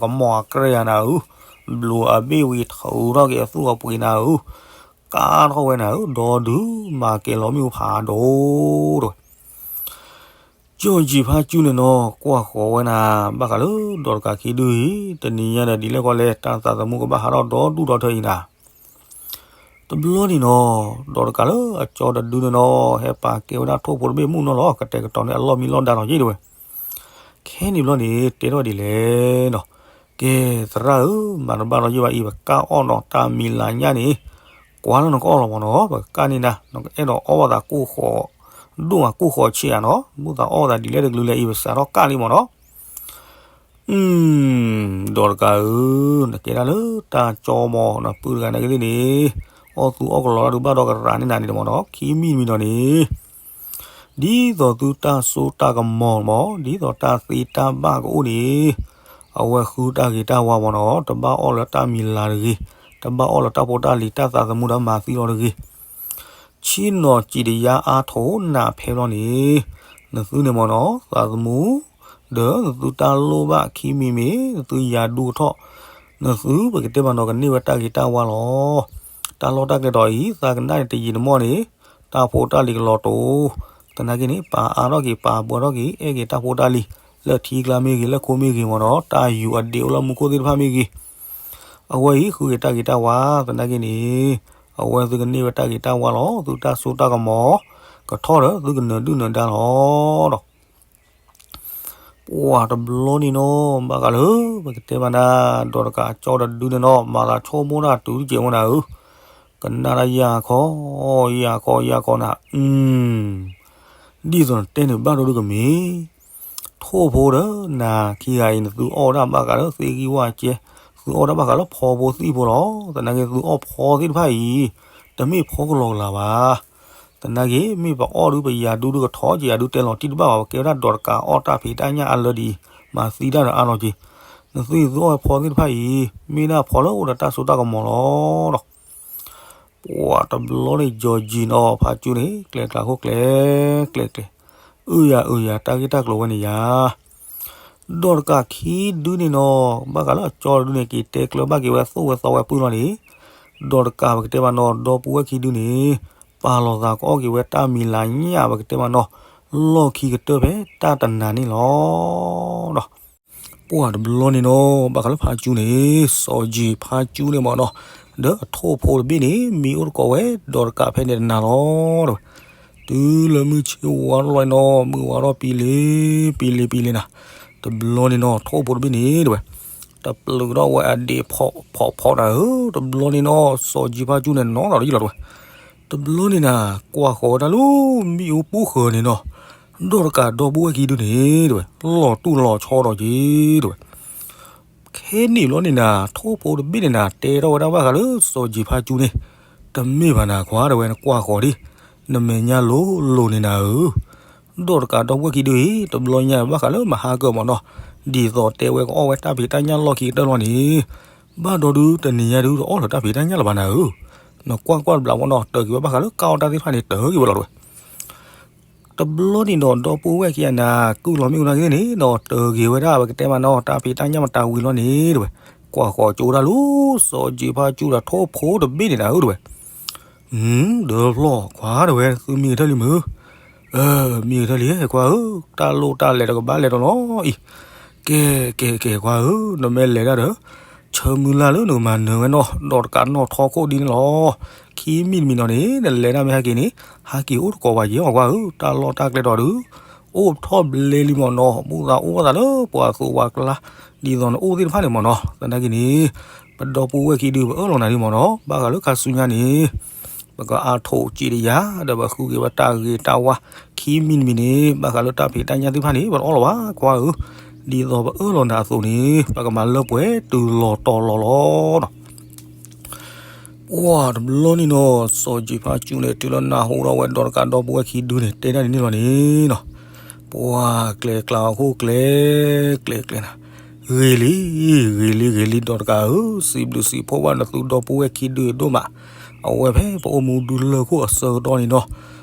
မ့ၢ်တၢ်ဃီအကမီၤအကြဲၢ်ယၤနၤဧၢ, ဘျိးအဘ့ၣ်ဝံၤထုးထီၣ်က့ၤအသူၣ်အပှ့ၤနၤဧၢ, ကါထီၣ်ဝဲနၤဧၢ, ဒီးဒုးမၤကဲၤလီၤမ့ၣ်အူဖးဒိၣ်တဲဝဲ ကၠီၤကၠံဖါကၠူန့ၣ်နီၤ ကွၢ်ဃီၤဝဲနၤ ဘၣ်ဃးလၢဒီးတကးခံဒုအံၤ တနံၤညါဒီးဒ်လဲၣ်ဃီလဲၣ် တၢ်သးသမူကဘၣ်ဟးထီၣ်ဒီဒူၣ်ဒီထၢအံၤနၤ, တဘျီန့ၣ်နီၤ ဒီးတကးလၢအကၠီတဒုန့ၣ်နီၤ ဟဲပာ်ကဲဝဲဒၣ်ထိၣ်ဖိတဘ့ၣ်မုၢ်နီၤလီၤ ကတဲာ်ကတီၤန့ၣ်အလီၢ်မံလီၢ်ဒါနီၤယ့ၣ်တဲဝဲ, ခဲန့ၣ်ဘျီန့ၣ် တဲထီၣ်ဒ်လဲၣ်နီၤ, ကဲ သရၣ်ဧၢ မၤတဘၣ်ဒီးယ့ၣ်ဘၣ်အံၤ ပကၢ်အီၣ်နီၤတၢ်မံၤလၤညၣ်န့ၣ်, ကွၢ်လၢနကအီၣ်လီၤမးနီၤ ပကၢ်န့ၢ်နၤ နကအဲၣ်ဒိးအီၣ်ဘၣ်သးကိၢ်ဃီၤ, ဒိၣ်မးကိၢ်ဃီၤဆံးဧါနီၤ မုၢ်သးအီၣ်သးဒ်လဲၣ်တကလုာ်လဲၣ်အံၤ ပစးထီၣ်ကၢ်လံမးနီၤ ဒီးတကးဧၢ, နကဲဒၣ်လၢတၢ်ကၠီမး နပုၢ်တဂၤနာ်က့သ့ၣ်န့ၣ်, အီၣ်သူအီၣ်ကလီတၢ်ဒုးဘၣ်ဒီးကရၤန့ၢ်နၤန့ၣ်မးနီၤ ခံမံၤတမံၤနီၤန့ၣ်, ဒ်သိးသုတၢ်စိတၢ်ကမီၤမး ဒ်သိးတၢ်သ့တၢ်ဘၣ်ကအိၣ်န့ၣ်, အဝဲဃုတၢ်ဂ့ၤတၢ်ဝါမးနီၤ တဘၣ်အီၣ်လၢတၢ်မံၤလၤတဂ့ၤ, တဘၣ်အီၣ်လၢတၢ်ဖိတၢ်လံၤတၢ်သးသမူဒီးမၤသံလီၤတဂ့ၤ ဆ့ၣ်နီၤစံးတယါအါထိးနးဖဲဘျီန့ၣ်, နသုန့ၣ်မ့ၢ်နီၤ သးသမူ, ဒီးနသုတၢ်လိၣ်ဘၣ်ခံမံၤမ့ၢ် နသုယၤဒူကထီၣ်, နသုပကတဲဘၣ်နီၤကန့ၢ်ဝဲတၢ်ဂ့ၤတၢ်ဝါလီၤ. တၢ်လီၢ်တၢ်ကျဲဒီးအံၤ သးကနၣ်န့ၣ်တယံာ်တမီၢ်န့ၣ်, တၢ်ဖိတၢ်လံၤကလီၤတိၤ, သနာ်က့န့ၣ် ပာ်အါထီၣ်က့ၤ ပာ်ဘှါထီၣ်က့ၤ အဲၣ်က့ၤတၢ်ဖိတၢ်လံၤ, လၢထံကျါမ့ၢ်ဂ့ၤ လၢခိမ့ၢ်ဂ့ၤမ့ၢ်နီၤ တၢ်ယူၤအဒံးအိၣ်လၢမူခိၣ်သ့ၣ်တဖၣ်မ့ၢ်ဂ့ၤ အဝဲအံၤဃုက့ၤတၢ်ဂ့ၤတၢ်ဝါ, သနာ်က့န့ၣ်, အဝဲသုကန့ၢ်ဝဲတၢ်ဂ့ၤတၢ်ဝါလီၤ. သုတၢ်စိတၢ်ကမီၤ, ကထီၣ်ဒီးသုကနၢၤဒုၣ်နၢၤဒါလီၤဒီး, ပှၤတဘျီန့ၣ်နီၤ ဘၣ်ဃးလၢ ပကတဲဘၣ်နၤ ဒီးတကးကၠီတဒုန့ၣ်နီၤ မၤသးဆိကမိၣ်တၢ်တုၤတကဲးမ့ၢ်နၤဧၢ, ကနၣ်တၢ်ယၤခီ, ယၤခီ ယၤခီနၤ, ဒ်သိးနတဲန့ၣ်ဘၣ်ဒီဒုကမ့ၢ် ထိၣ်ဖိဒီးနၤခံဂၤအံၤ နသုအီၣ်ဝဲဒၣ်ဘၣ်ဃးလၢသ့ၣ်ဂံၢ်ဝၣ်ကဲ, သုအီၣ်ဝဲဒၣ်ဘၣ်ဃးလၢဖီဖိသံၣ်ဖိလီၤ. သနာ်က့သုအီၣ်ဖီသ့ၣ်တဖၣ်အံၤ, တမ့ၢ်ဖီကလီကလၤဘၣ်. သနာ်က့ မ့ၢ်ပအီၣ်ဒုးပယၤဒူဒုးကထီၣ်က့ၤ ယၤဒူတဲလီၤတံၢ်တဘၣ်ဘၣ် ပကဲဝဲဒၣ်ဒီးတကးအီၣ်တၢ်ဖံးတၢ်ညၣ်အလၢဒ်အံၤ, မၤသံတၢ်ဒီးအါလီၤက့ၤ. နသုအံၤသုအီၣ်ဖီသ့ၣ်တဖၣ်အံၤ, မ့ၢ်ဒၣ်ဖီလၢအိၣ်ဒီးတၢ်စိတၢ်ကမီၤလီၤဒီး ပှၤတဘျီန့ၣ် ကၠီၤကၠံနီၤ ဖါကၠူန့ၣ် ကျဲၤကျါခိၣ်ကျဲၤကျဲၤကျဲၤ, အုယၤအုယၤ တၢ်ဂ့ၢ်တၢ်ကျိၤဝဲန့ၣ်ယၤ, ဒီးတကးခံဒုန့ၣ်နီၤ ဘၣ်ဃးလၢအကၠီတဒုန့ၣ် က့ၤတဲကျၢၤဘၣ်က့ၤဝဲသိၣ်ဝဲသီဝဲပုၢ်လီၤန့ၣ်, ဒီးတကးပကတဲဘၣ်နီၤ ဒီပုၢ်ဝဲၢ်ခံဒုန့ၣ်, ပာ်လီၤသးကအီၣ်က့ၤဝဲတၢ်မံၤလၤညၣ်ပကတဲဘၣ်နီၤ, လီၢ်ခံကတၢၢ်ဖဲတၢ်တနၤန့ၣ်လီၤဒီး ပှၤတဘျီန့ၣ်နီၤ ဘၣ်ဃးလၢဖါကၠူန့ၣ် စီၤယံၤဖါကၠူန့ၣ်မ့ၢ်နီၤ, ဒီးအထိၣ်ဖိတဘ့ၣ်န့ၣ် မံအိၣ်တကိးဝဲ ဒီးတကးဖဲန့ၣ်တနၤလီၤ. တုၤလၢမုၢ်ဆ့ၣ်ဝါထီၣ်လီၤနီၤ မုၢ်ဝါထီၣ်ပံလ့ၤ ပံလ့ၤ ပံလ့ၤနၤ, တဘျီန့ၣ်နီၤ ထိၣ်ဖိတဘ့ၣ်န့ၣ်တဲဝဲ, တပျုးထီၣ်ဝဲအဒံးဖီဖီနၤဧၢ, တဘျီန့ၣ်နီၤ စီၤယံၤဖါကၠူန့ၣ်နီၤဒီးယလီၤတဲဝဲ တဘျီန့ၣ်နၤ ကွၢ်ဃီၤဝဲဒၣ်လၢမ့ၣ်အူပူၤဃၢၤန့ၣ်နီၤ, ဒီးတကးဒီပုၢ်ဝဲၢ်ခံဒုန့ၣ်တဲဝဲ လီၤတူၢ်လီၤဆီဒီးက့ၤတဲဝဲ, ခဲန့ၣ်ဘျီန့ၣ်နၤ ထိၣ်ဖိတဘ့ၣ်န့ၣ်နၤ တဲထီၣ်ဝဲဒၣ်ဘၣ်ဃးလၢစီၤယံၤဖါကၠူန့ၣ်, တမ့ၢ်ဘၣ်နၤခွါတဲဝဲ နကွၢ်ဃီၤဒံး, နမဲာ်ညါလိၤလိၤန့ၣ်နၤဧၢ, ဒီးတကးဒီပုၢ်ဝဲၢ်ခံဒုအံၤ တဘျီညါဘၣ်ဃးလၢမဟါကၢၢ်မၢ်နီၤ, ဒ်သိးတဲဝဲကအီၣ်ဝဲတၢ်ဖံးတၢ်ညၣ်လီၢ်ခံကတၢၢ်လီၤန့ၣ်, ဘၣ်ဒီးဒုတနံၤညါဒုတအီၣ်လၢတၢ်ဖံးတၢ်ညၣ်လၢၤဘၣ်နၤဧၢ, နကွၢ်ကွၢ်တဘျီမၢ်နီၤ တၢ်က့ၤဝဲဘၣ်ဃးလၢကအီၣ်တၢ်သ့ၣ်တဖၣ်န့ၣ် တၢ်က့ၤဝဲလီၤတဝဲ တဘျီန့ၣ်ဒီး ဒီပုၢ်ဝဲၢ်ခံဂၤန့ၣ် ကုၢ်လီၤမ့ၣ်အူနာ်က့သ့ၣ်န့ၣ်ဒီး တၢ်က့ၤဝဲဒၣ်ပကတဲမးနီၤ တၢ်ဖံးတၢ်ညၣ်မတၤဝံၤလီၤန့ၣ်တဝဲ, ကွၢ်ဃီၤကၠိဒၣ်လၢ စီၤကၠံၤဖါကၠူဒီးထိၣ်ဖိတဘ့ၣ်န့ၣ်နၤဧၢတဝဲ, ဒီးဖျီၣ်ခွါတဝဲ သုမံကထၢၣ်လံမုၢ် မံကထၢၣ်လံ ခွါဧၢ, တၢ်လိၣ်တၢ်လဲၤတကဘၣ်လဲၤဒီးလီၤအံၤ, ကဲ ကဲ ကဲ ခွါဧၢ, နမ့ၢ်လဲၤဒၣ်ဒီး ဆၢမုၢ်လၢ်လၢနကမၤနၢၤဝဲနီၤ ဒီးတကးနီၣ်ထီခိၣ်ဒ်န့ၣ်လီၤ. ခံမံၤတမံၤနီၤန့ၣ် နလဲၤဒၣ်မ့ၢ်ဟဲက့ၤန့ၣ် ဟဲက့ၤအိၣ်တကိးဘၣ်ယဲၢ်အီၤခွါဧၢ, တၢ်လီၢ်တၢ်ကျဲဒီးဒုး အိၣ်ထီၣ်ဘျဲလံမ့ၢ်နီၤ, ဘူၣ်သးအိၣ်ဝဲသးလၢပှၤသူးပှၤကျါ ဒ်သိးနအိၣ်သ့ၣ်တဖၣ်န့ၣ်မ့ၢ်နီၤ, သနာ်က့န့ၣ် ပဒီပုၢ်ဝဲၢ်ခံဒုး ပအၢၣ်လီၤနၤလံမ့ၢ်နီၤ, ဘၣ်ဃးလၢခါဆူညါန့ၣ် ပကအါထီၣ်က့တယၤ ဒီးပဃုက့ၤဝဲတၢ်ဂ့ၤတၢ်ဝါ, ခံမံၤတမံၤန့ၣ် ဘၣ်ဃးလၢတၢ်ဖံးတၢ်ညၣ်သ့ၣ်တဖၣ်န့ၣ် ပတအီၣ်လီၤဘၣ်ခွါဧၢ, ဒ်သိးပအၢၣ်လီၤနၤအသိးန့ၣ် ပကမၤလၢပှဲၤတုၤလီၤတီၤလီၤလီၤနီၤ. ပှၢ်တဘျီန့ၣ်နီၤ စီၤကၠံၤဖါကၠူန့ၣ် တုၤလၢနၢ်ဟူထီၣ်ဝဲဒီးတကးဒီပုၢ်ဝဲၢ်ခံဒုန့ၣ် တဲဒၣ်န့ၣ်န့ၣ်လီၤန့ၣ်နီၤ, ပှၢ်ကျဲၤကျါအခိၣ်ကျဲၤ ကျဲၤကျဲၤနၤ, ဂ့ၤလံ ဂ့ၤလံ ဂ့ၤလံ ဒီးတကးဧၢ, စံးဘျုးစံးဖှိၣ်ဘၣ်နသုဒီပုၢ်ဝဲၢ်ခံဒုဒိၣ်မး, အဝဲဖဲပအိၣ်မူဒုလၢခိၣ်အဆၢကတီၢ်န့ၣ်ဒီး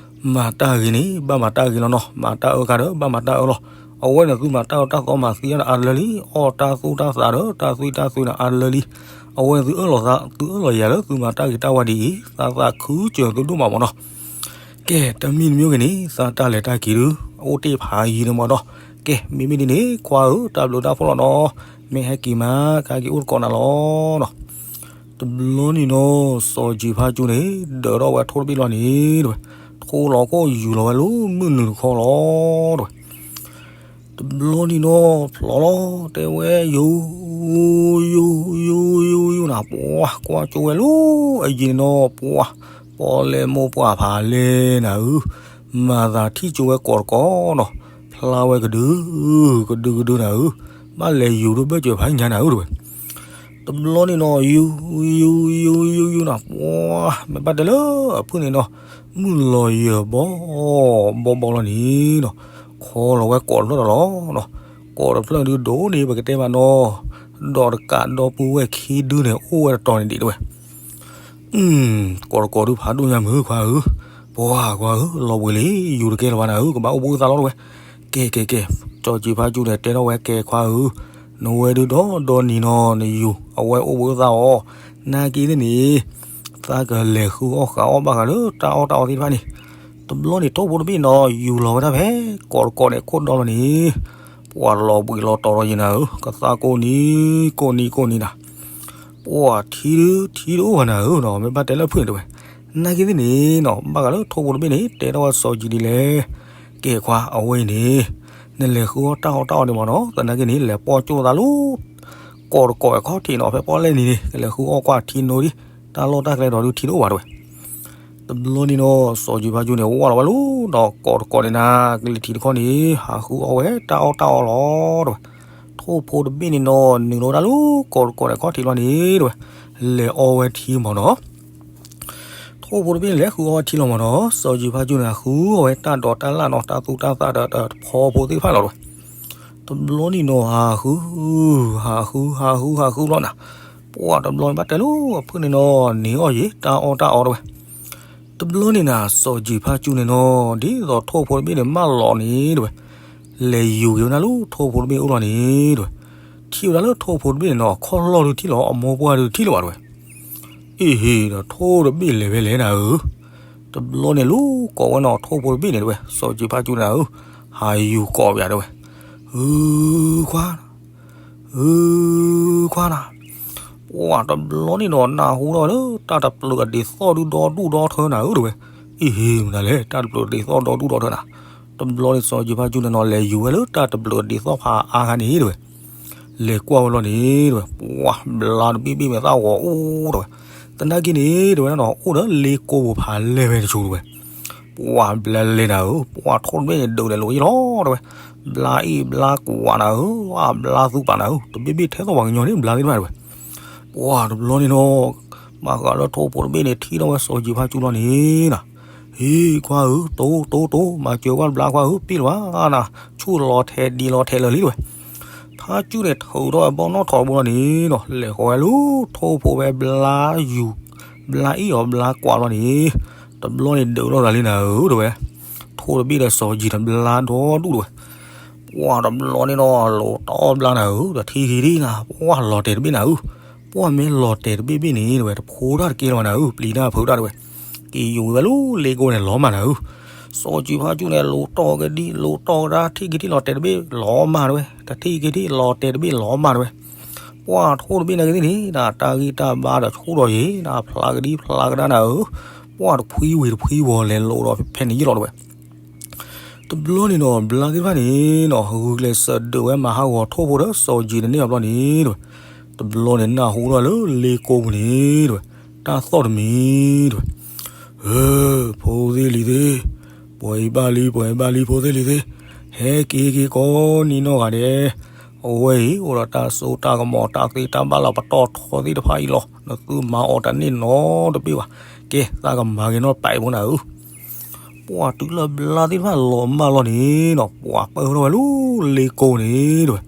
မၤတၢ်ဂ့ၤန့ၣ် ဘၣ်မၤတၢ်ဂ့ၤလီၤနီၤ, မၤတၢ်အၢခါဒီး ဘၣ်မၤတၢ်အၢလီၤ, အဝဲန့ၣ်သုမၤတၢ်အၢတၢ်သီမၤသံအါလၢာ်လံ, အီၣ်တၢ်သူၣ်တၢ်သးဒီး တၢ်သွံၣ်တၢ်သွဲန့ၣ်အါလၢာ်လံ, အဝဲန့ၣ်သုအၢၣ်လီၤသး သုအၢၣ်လီၤယၤလၢသုမၤတၢ်ဂ့ၤတၢ်ဝါဒ်အံၤ သးသးခုစၢၤသုဒိၣ်မးမ့ၢ်နီၤ. ကဲ တမံၤတမံၤဂ့ၤန့ၣ် သးတၢ်လဲၤတၢ်က့ၤဒုး အအိၣ်တ့ၢ်ဖးယံၤန့ၣ်မ့ၢ်နီၤ, ကဲ မ့မ့ၢ်ဒ်န့ၣ် ခွါဧၢ တၢ်ဘျုးတၢ်ဖှိၣ်လီၤနီၤ, မ့ၢ်ဟဲက့ၤမး ကဟဲက့ၤအိၣ်တကိးနၤလီၤနီၤ. တဘျီန့ၣ်နီၤ စီၤကၠံၤဖါကၠူန့ၣ် ဒၢးထီၣ်ဝဲထိၣ်တဘ့ၣ်လီၤန့ၣ်တဝဲ, ထိၣ်လီၤခိၣ်ယူၤလီၤဝဲလၢမုၢ်နုာ်တခီလီၤတဝဲ. တဘျီန့ၣ်နီၤ ဖျိးလီၤ တဲဝဲ ယူၤ ယူၤ ယူၤ ယူၤနၤ, ပှၢ်ကွၢ်ကၠိဝဲလၢအယံၤန့ၣ်နီၤ, ပှၢ် ပီၣ်လဲၣ်မိၢ်ပှၢ်ဖးလဲၣ်နၤဧၢ, မၤသးထံၣ်ကၠိဝဲကိးတကိးနီၤ, ဖျါဝဲကဒု ကဒုကဒုနၤဧၢ, ဘၣ်လဲၤယူၤဒိၣ်ဘၢၣ်စၢၤဖးညါနၤဧၢတဝဲ. တဘျီန့ၣ်နီၤ ယူၤ ယူၤ ယူၤ ယူၤ ယူၤနၤ, ပှၢ် မ့ၢ်ဘၣ်တဲလၢအဖုၣ်န့ၣ်နီၤ, မုၢ်လီၤယၢၤဘီ ဘီဘီလီၤန့ၣ်နီၤ, ခီလီၤဝဲကိးတဖျၢၣ်ဒီးလီၤနီၤ, ကိးတဖျၢၣ်ဒုးဒိၣ်န့ၣ် ပကတဲမးနီၤ, ဒီးတကးဒီပုၢ်ဝဲၢ်ခံဒုန့ၣ် အိၣ်ဝဲတတီၤန့ၣ်ဒံးတဝဲ ကိးတကိးဒုးဖးဒိၣ်ညါမုၢ်ခွါဧၢ, ပှၢ်ခွါဧၢ လီၤဘှံးလံ ယူၤတကဲလၢၤဘၣ်နၤဧၢ, ကဘၣ်အိၣ်ဘှံးသါလီၤတဝဲ. ကဲ ကဲ ကဲ, စီၤကၠံၤဖါကၠူန့ၣ် တဲထီၣ်ဝဲ ကဲခွါဧၢ, နဝဲဒုးဒီးဒီနံၤနီၤ နယူၤ အဝဲအိၣ်ဘှံးသါအီၤ, နာ်က့သ့ၣ်န့ၣ် သးကလဲၤဃုအီၣ်ဃုအီၣ်ဘၣ်ဃးလၢတၢ်အီၣ်တၢ်အီသ့ၣ်တဖၣ်န့ၣ်. တဘျီန့ၣ် ထိၣ်ဖိတဘ့ၣ်နီၤ ယူၤလီၤဝဲဒၣ်ဖဲ ကိးတကိးန့ၣ် ခိၣ်ဒီလီၤန့ၣ်, ပှၢ်လီၤဘှံးလီၤတီၤလီၤယံၤနၤဧၢ, ကသါကိးနံၤ ကိးနံၤ ကိးနံၤနၤ ပှၢ်ထံဒုး ထံတအိၣ်ဘၣ်နၤဧၢနီၤ, မ့ၢ်ဘၣ်တဲလၢဖုၣ်န့ၣ်တဝဲ. နာ်က့သ့ၣ်န့ၣ်နီၤ ဘၣ်ဃးလၢထိၣ်ဖိတဘ့ၣ်န့ၣ် တဲထီၣ်ဝဲစီၤကၠံၤဒ်လဲၣ်, ကဲခွါ အဝဲအံၤန့ၣ် နလဲၤဃုအီၣ်တၢ်အီၣ်တၢ်အီန့ၣ်မ့ၢ်နီၤ, သနာ်က့န့ၣ် လဲၤပီၢ်ကၠိသးလၢ ကိးတကိးအခီၣ်ထံးနီၤ, ဖဲပီၣ်လဲၣ်နံၤန့ၣ် ကလဲၤဃုအီၣ်ကွၢ်ထံနိဒံး, တၢ်လီၢ်တၢ်ကျဲဒီးဒုးထံတအိၣ်ဘၣ်တဝဲ. တဘျီန့ၣ်နီၤ စီၤကၠံၤဖါကၠူန့ၣ် ဝၢ်လီၤဝဲလီၤဒီး ကိးတကိးန့ၣ်နၤ ကလံၤထံးတခီန့ၣ် ဟးဃုအီၣ်ဝဲတၢ်အီၣ်တၢ်အီလီၤတဝဲ. ထိၣ်ဖိတဘ့ၣ်န့ၣ်နီၤ နုာ်လီၤဝဲဒၣ်လၢကိးတကိးန့ၣ်အခီၣ်ထံးလီၤန့ၣ်တဝဲ, လဲၤအီဝဲထံမ့ၢ်နီၤ. ထိၣ်ဖိတဘ့ၣ်န့ၣ် လဲၤဃုအီၣ်ဝဲထံလီၤမ့ၢ်နီၤ, စီၤကၠံၤဖါကၠူန့ၣ် ဟးဃုအီၣ်ဝဲတၢ်ဒိးတၢ်လၣ်နီၤ, တၢ်သူတၢ်သၣ်ဒီးတၢ်ဖီဖိသ့ၣ်တဖၣ်လီၤတဝဲ. တဘျီန့ၣ်နီၤ ဟးဃု ဟးဃု ဟးဃု ဟးဃုလီၤနၤ, ပှၢ်တဘျီန့ၣ် ဘၣ်တဲလၢအဖုၣ်န့ၣ်နီၤ န့ၢ်အီၣ်ယံၤ တၢ်အီၣ်တၢ်အီတဝဲ. တဘျီန့ၣ်နၤ စီၤကၠံၤဖါကၠူန့ၣ်နီၤ ဒ်သိးထိၣ်ဖိတဘ့ၣ်န့ၣ် မၢလီၤန့ၣ်တဝဲ, လဲၤယူၤက့ၤဝဲဒၣ်လၢထိၣ်ဖိတဘ့ၣ်အိၣ်လီၤန့ၣ်တဝဲ, ထံၣ်ဝဲဒၣ်လၢထိၣ်ဖိတဘ့ၣ်န့ၣ်နီၤ ခီၣ်လီၢ်ဒုးထံၣ်လီၤ အမိၢ်ပှၢ်ဒုးထံၣ်လၢၤဘၣ်တဝဲ. အ့ဟ့ၣ်ဒီးထိၣ်တဘ့ၣ်လဲၤဖဲလဲၣ်နၤဧၢ, တဘျီန့ၣ်လူၤကိးဝဲနီၤ ထိၣ်ဖိတဘ့ၣ်န့ၣ်တဝဲ, စီၤကၠံၤဖါကၠူန့ၣ်ဧၢ, ဟးယူၤကိးပယၤတဝဲ, ဧၢ ခွါ ဧၢ ခွါနၤ, ပှၢ်တဘျီန့ၣ်ဒီး နၢ်ဟူထီၣ်ဝဲလၢ တၢ်တပျုာ်အဒံးသီၣ်ဒုးဒီဒူၣ်ဒီထၢနၤဧၢတဝဲ, အ့ဟ့ၣ်မနုၤလဲၣ် တၢ်တပျုာ်အဒံးသီၣ်ဒီဒူၣ်ဒီထၢနၤ, တဘျီန့ၣ်စီၤကၠံၤဖါကၠူန့ၣ်နီၤ လဲၤယူၤဝဲလၢတၢ်တပျုာ်အဒံးသီၣ်ဖးအါခါန့ၣ်တဝဲ လဲၤကွၢ်ဝဲလီၤန့ၣ်တဝဲ, ပှၢ်ဘျါတဘ့ၣ်ဘ့ၣ်မဲာ်သၣ်ဂီၤအိၣ်တဝဲ, သနာ်က့န့ၣ်တဝဲနီၤ အိၣ်ဒီးလ့ကိပူၤဖးလဲၢ်ဝဲတဆူတဝဲ, ပှၢ်ဘျါလဲၤနၤဧၢ, ပှၢ်ထိၣ်တဘ့ၣ်န့ၣ် ဒုးလဲၤလိာ်ယ့ၢ်လီၤတဝဲ, ဘျါအ့ၣ်ဘျါကွၢ်နၤဧၢ, ဘျါသူပာ်နၤဧၢ, တဘ့ၣ်ဘ့ၣ်ထဲသိးပှၤကညီန့ၣ် ဘျါသ့ၣ်တဖၣ်တဝဲ, ပှၢ်တဘျီန့ၣ်နီၤ ဘၣ်ဃးလၢထိၣ်ဖိတဘ့ၣ်န့ၣ် ထံၣ်ထီၣ်ဝဲစီၤကၠံၤဖါကၠူလီၤန့ၣ်နၤ, အ့ ခွါဧၢ, တိၢ်တိၢ်တိၢ်, မၤစၢၤကွၢ်တဘျါခွါဧၢ, ပ့ၣ်လၢၤဘၣ်နၤ, ဆူၣ်လီၤထဲးဒံးလီၤထဲးလၢာ်လံတဝဲ. ဖါကၠူၣ်န့ၣ် ထုးထီၣ်အဘီနီၣ်ထီၣ်တဘိလီၤန့ၣ်နီၤ, လဲၤဃီၤဝဲလၢထိၣ်ဖိဝဲဘျါယူၤ, ဘျါအ့ၣ်အီၤဘျါကွၢ်လီၤန့ၣ်, တဘျီန့ၣ်ဒုးလိာ်သးလံနၤဧၢတဝဲ. ထိၣ်တဘ့ၣ်ဒီးစီၤယံၤတဘျါဒီဒူၣ်တဝဲ. ပှၢ်တဘျီန့ၣ်နီၤ လိၤတီၢ်ဘျါနၤဧၢ, တထံၣ်က့ၤဒံးနၤ, ပှၢ်လီၤတဲာ်တဘ့ၣ်နၤဧၢ, ပှၢ်မ့ၢ်လီၤတဲာ်တဘ့ၣ်ဘ့ၣ်န့ၣ်တဝဲ တဖိတၢ်တကဲလၢၤဘၣ်နၤဧၢ, ပျံၤတၢ်ဖုးတၢ်တဝဲ. က့ၤယိၤဝဲလၢလ့ကိန့ၣ် လီၤမၢ်နၤဧၢ. စီၤကၠံဖါကၠူၣ်န့ၣ် လိၤတီၢ်က့ၤဒံး လိၤတီၢ်ကဒါ ထံၣ်က့ၤထံၣ်လီၤတဲာ်တဘ့ၣ်လီၤမၢ်တဝဲ, တထံၣ်က့ၤထံၣ်လီၤတဲာ်တဘ့ၣ်လီၤမၢ်တဝဲ. ပှၢ်ထိၣ်တဘ့ၣ်နာ်က့ၤသ့ၣ်န့ၣ် တၢ်ဂံၢ်တၢ်ဘါဒီးဆူၣ်ထီၣ်ယံၤ တၢ်ဖျါကဒံဖျါကဒါနၤဧၢ, ပှၢ်တဖှံဝံၤတဖှံဝီၤလဲၤလိာ်ဒီးဖဲန့ၣ်ယ့ၢ်လီၤတဝဲ. တဘျီန့ၣ်ဒီး ဘျါသ့ၣ်တဖၣ်န့ၣ်နီၤ ဂုာ်ကျဲးစၢးဒုးဝဲမၤဟးဂီၤထိၣ်ဖိဒီးစီၤကၠံတန့ၢ်အဘျီန့ၣ်တဝဲ. တဘျီန့ၣ်နၢ်ဟူထီၣ်လၢလ့ကိပူၤန့ၣ်တဝဲ, တၢ်သီၣ်တမံၤတဝဲ. ဧၢ, ဖိသ့ၣ်လံၤသ့ၣ်, ပှၤအံၤဘၣ်လံ ပှၤအံၤဘၣ်လံ ဖိသ့ၣ်လံၤသ့ၣ်, ဟဲက့ၤက့ၤကိးနံၤနီၢ်ဂၤဒဲး, အဝဲအံၤ အိၣ်ဒီးတၢ်စိတၢ်ကမီၤတၢ်သ့တၢ်ဘၣ်လီၤပတီၢ်ထီသ့ၣ်တဖၣ်အံၤလီၤ, နသုမၤအီၤတန့ၢ်နီတဘ့ၣ်ဘၣ်, ကဲ သးကမၤက့ၤနီၣ်ပာ်အံၤဖိနၤဧၢ. ပှၢ်တုၤလၢဘျါသ့ၣ်တဖၣ်လီၤမၢ်လီၤန့ၣ်နီၤ ပှၢ်ပၢၢ်ထီၣ်ဝဲလၢလ့ကိန့ၣ်တဝဲ,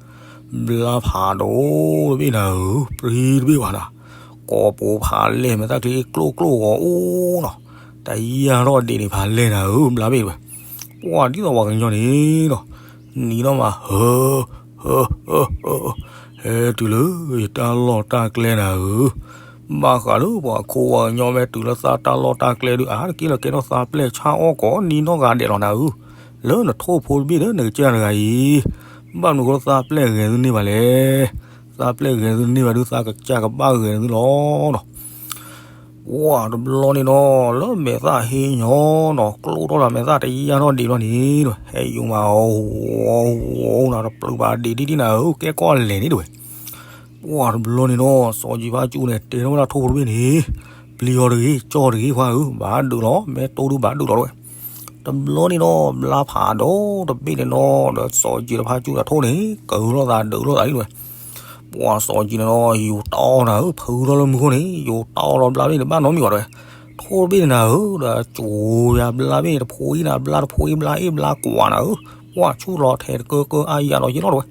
ဘျါဖးဒိၣ်တဘ့ၣ်နၤဧၢ, ပြံတဘ့ၣ်ဘၣ်နၤ, ကိးပူၤဖးလဲၢ်မဲာ်သၣ်ချံကျိၣ်ကျိၣ်ဂီၤအိၣ်နီၤ, တယၢ်ထီၣ်ဒံးန့ၣ်ဖးလဲၢ်နၤဧၢ, ဘျါဘ့ၣ်တဝဲ. ပှၢ်ဒ်သိးပှၤကညီန့ၣ်နီၤ နံၤနီၢ်မး ဟၢ ဟၢ ဟၢ ဟၢ ဟဲတုၤလၢယတၢ်လီၢ်တၢ်ကျဲနၤဧၢ, ဘၣ်ဃးလၢပှၤခိၣ်ပှၤကညီမ့ၢ်တုၤလၢသးတၢ်လီၢ်တၢ်ကျဲဒုး အါတက့ၢ်လီၤကဲထီၣ်သးပျဲၢ်ဆါအီၣ်ကိးနံၤနီၢ်ဂၤဒဲးလီၤနၤဧၢ, လၢနထိၣ်ဖိတဘ့ၣ်ဒီးနကစၢ်တဂၤအံၤ, ဘၣ်မနုၤဃိသးပျဲၢ်ဂဲၤသုန့ၢ်ဘၣ်လဲၣ်, သးပျဲၢ်ဂဲၤသုန့ၢ်ဘၣ်ဒုးသးကစၢ်ကဘၣ်ဂဲၤသုလီၤနီၤ. ပှၢ်တဘျီန့ၣ်နီၤ လၢမဲာ်သၣ်ဟ့ညီနီၤ ကျိၣ်ထီၣ်ဒီးမဲာ်သၣ်တယၢ်ထီၣ်ဒံးဘျီန့ၣ် ဟဲယူၤမး အီၤ အီၤ အီၤ နၤတပျုၤဘၣ်ဒံးဒံးဒံးနၤဧၢ ကဲကီၢ်လဲၣ်န့ၣ်တဝဲ. ပှၢ်တဘျီန့ၣ်နီၤ စီၤကၠံဖါကၠူၣ်န့ၣ် တဲထီၣ်ဝဲဒၣ်ထိၣ်ဖိတဘ့ၣ်န့ၣ် ပျံၤအီၤတဂ့ၤ ကၠီတဂ့ၤခွါဧၢ ဘၣ်ဒုးလီၤ မ့ၢ်တိၢ်ဒုးဘၣ်ဒုးလီၤတဝဲ. တဘျီန့ၣ်နီၤ ဘျါဖးဒိၣ်တဘ့ၣ်န့ၣ်နီၤ ဒီးစီၤကၠံဒီးဖါကၠူၣ်ဒီးထိၣ်န့ၣ် ကဟုထီၣ်သးဒုးလိာ်သးလံတဝဲ. ပှၢ်စီၤကၠံန့ၣ်နီၤ ယူၤတအီၣ်နၤဧၢ ဖုထီၣ်လၢမူခိၣ်န့ၣ် ယူၤတအီၣ်လီၤဘျါဘ့ၣ်န့ၣ် ဘၣ်နီတမံၤဘၣ်တဝဲ. ထိၣ်တဘ့ၣ်န့ၣ်နၤဧၢ ဒီးကၠိယၤဘျါဘ့ၣ်န့ၣ် တဖိအံၤနၤ ဘျါတဖိအံၤ ဘျါအ့ၣ်ဘျါကွၢ်နၤဧၢ. ပှၢ်ဆူၣ်လီၤထဲတကၢကၢအါယၤလီၤယ့ၢ်လီၤတဝဲ.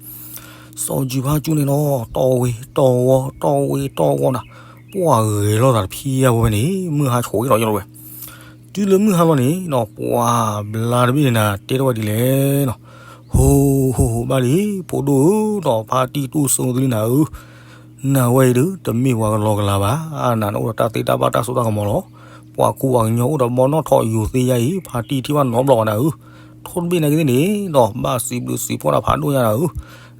စီၤကၠံဖါကၠူၣ်န့ၣ်နီၤ တီၢ်ဝ့ၤတီၢ်ဝီ တီၢ်ဝ့ၤတီၢ်ဝီ တီၢ်ဝီနၤ. ပှၢ်ဂဲၤလိာ်သးတဖံးအါဖိဖဲန့ၣ် မုၢ်ဟါဆှိးယ့ၢ်လီၤယ့ၢ်လီၤတဝဲ. တုၤလၢမုၢ်ဟါလီၤန့ၣ်နီၤ ပှၢ်ဘျါတဘ့ၣ်န့ၣ်နၤ တဲထီၣ်ဝဲဒ်လဲၣ်နီၤ. ဟိ ဟိ ဟိ ဘၣ်လံ ဖိဒိၣ်ဧၢ ဒီးဖါတံၢ်တူၢ်စိသ့လံနၤဧၢ. နၤဝဲအံၤဒုး တမ့ၢ်ပှၤကလီကလီဘၣ်, နၤနအိၣ်ဒီးတၢ်သ့တၢ်ဘၣ်တၢ်စိတၢ်ကမီၤလီၤ. ပှၤကူပှၤကညီအိၣ်ဒီးဘီနီၣ်ထီၣ်ယူၤသ့ယါအံၤ ဖါတံၢ်ထံၣ်ဘၣ်နီတဘျီဘၣ်နၤဧၢ. ထိၣ်တဘ့ၣ်နာ်က့သ့ၣ်န့ၣ်နီၤ ဘၣ်စံးဘျုးစံးဖှိၣ်နၤဖးဒိၣ်ညါနၤဧၢ.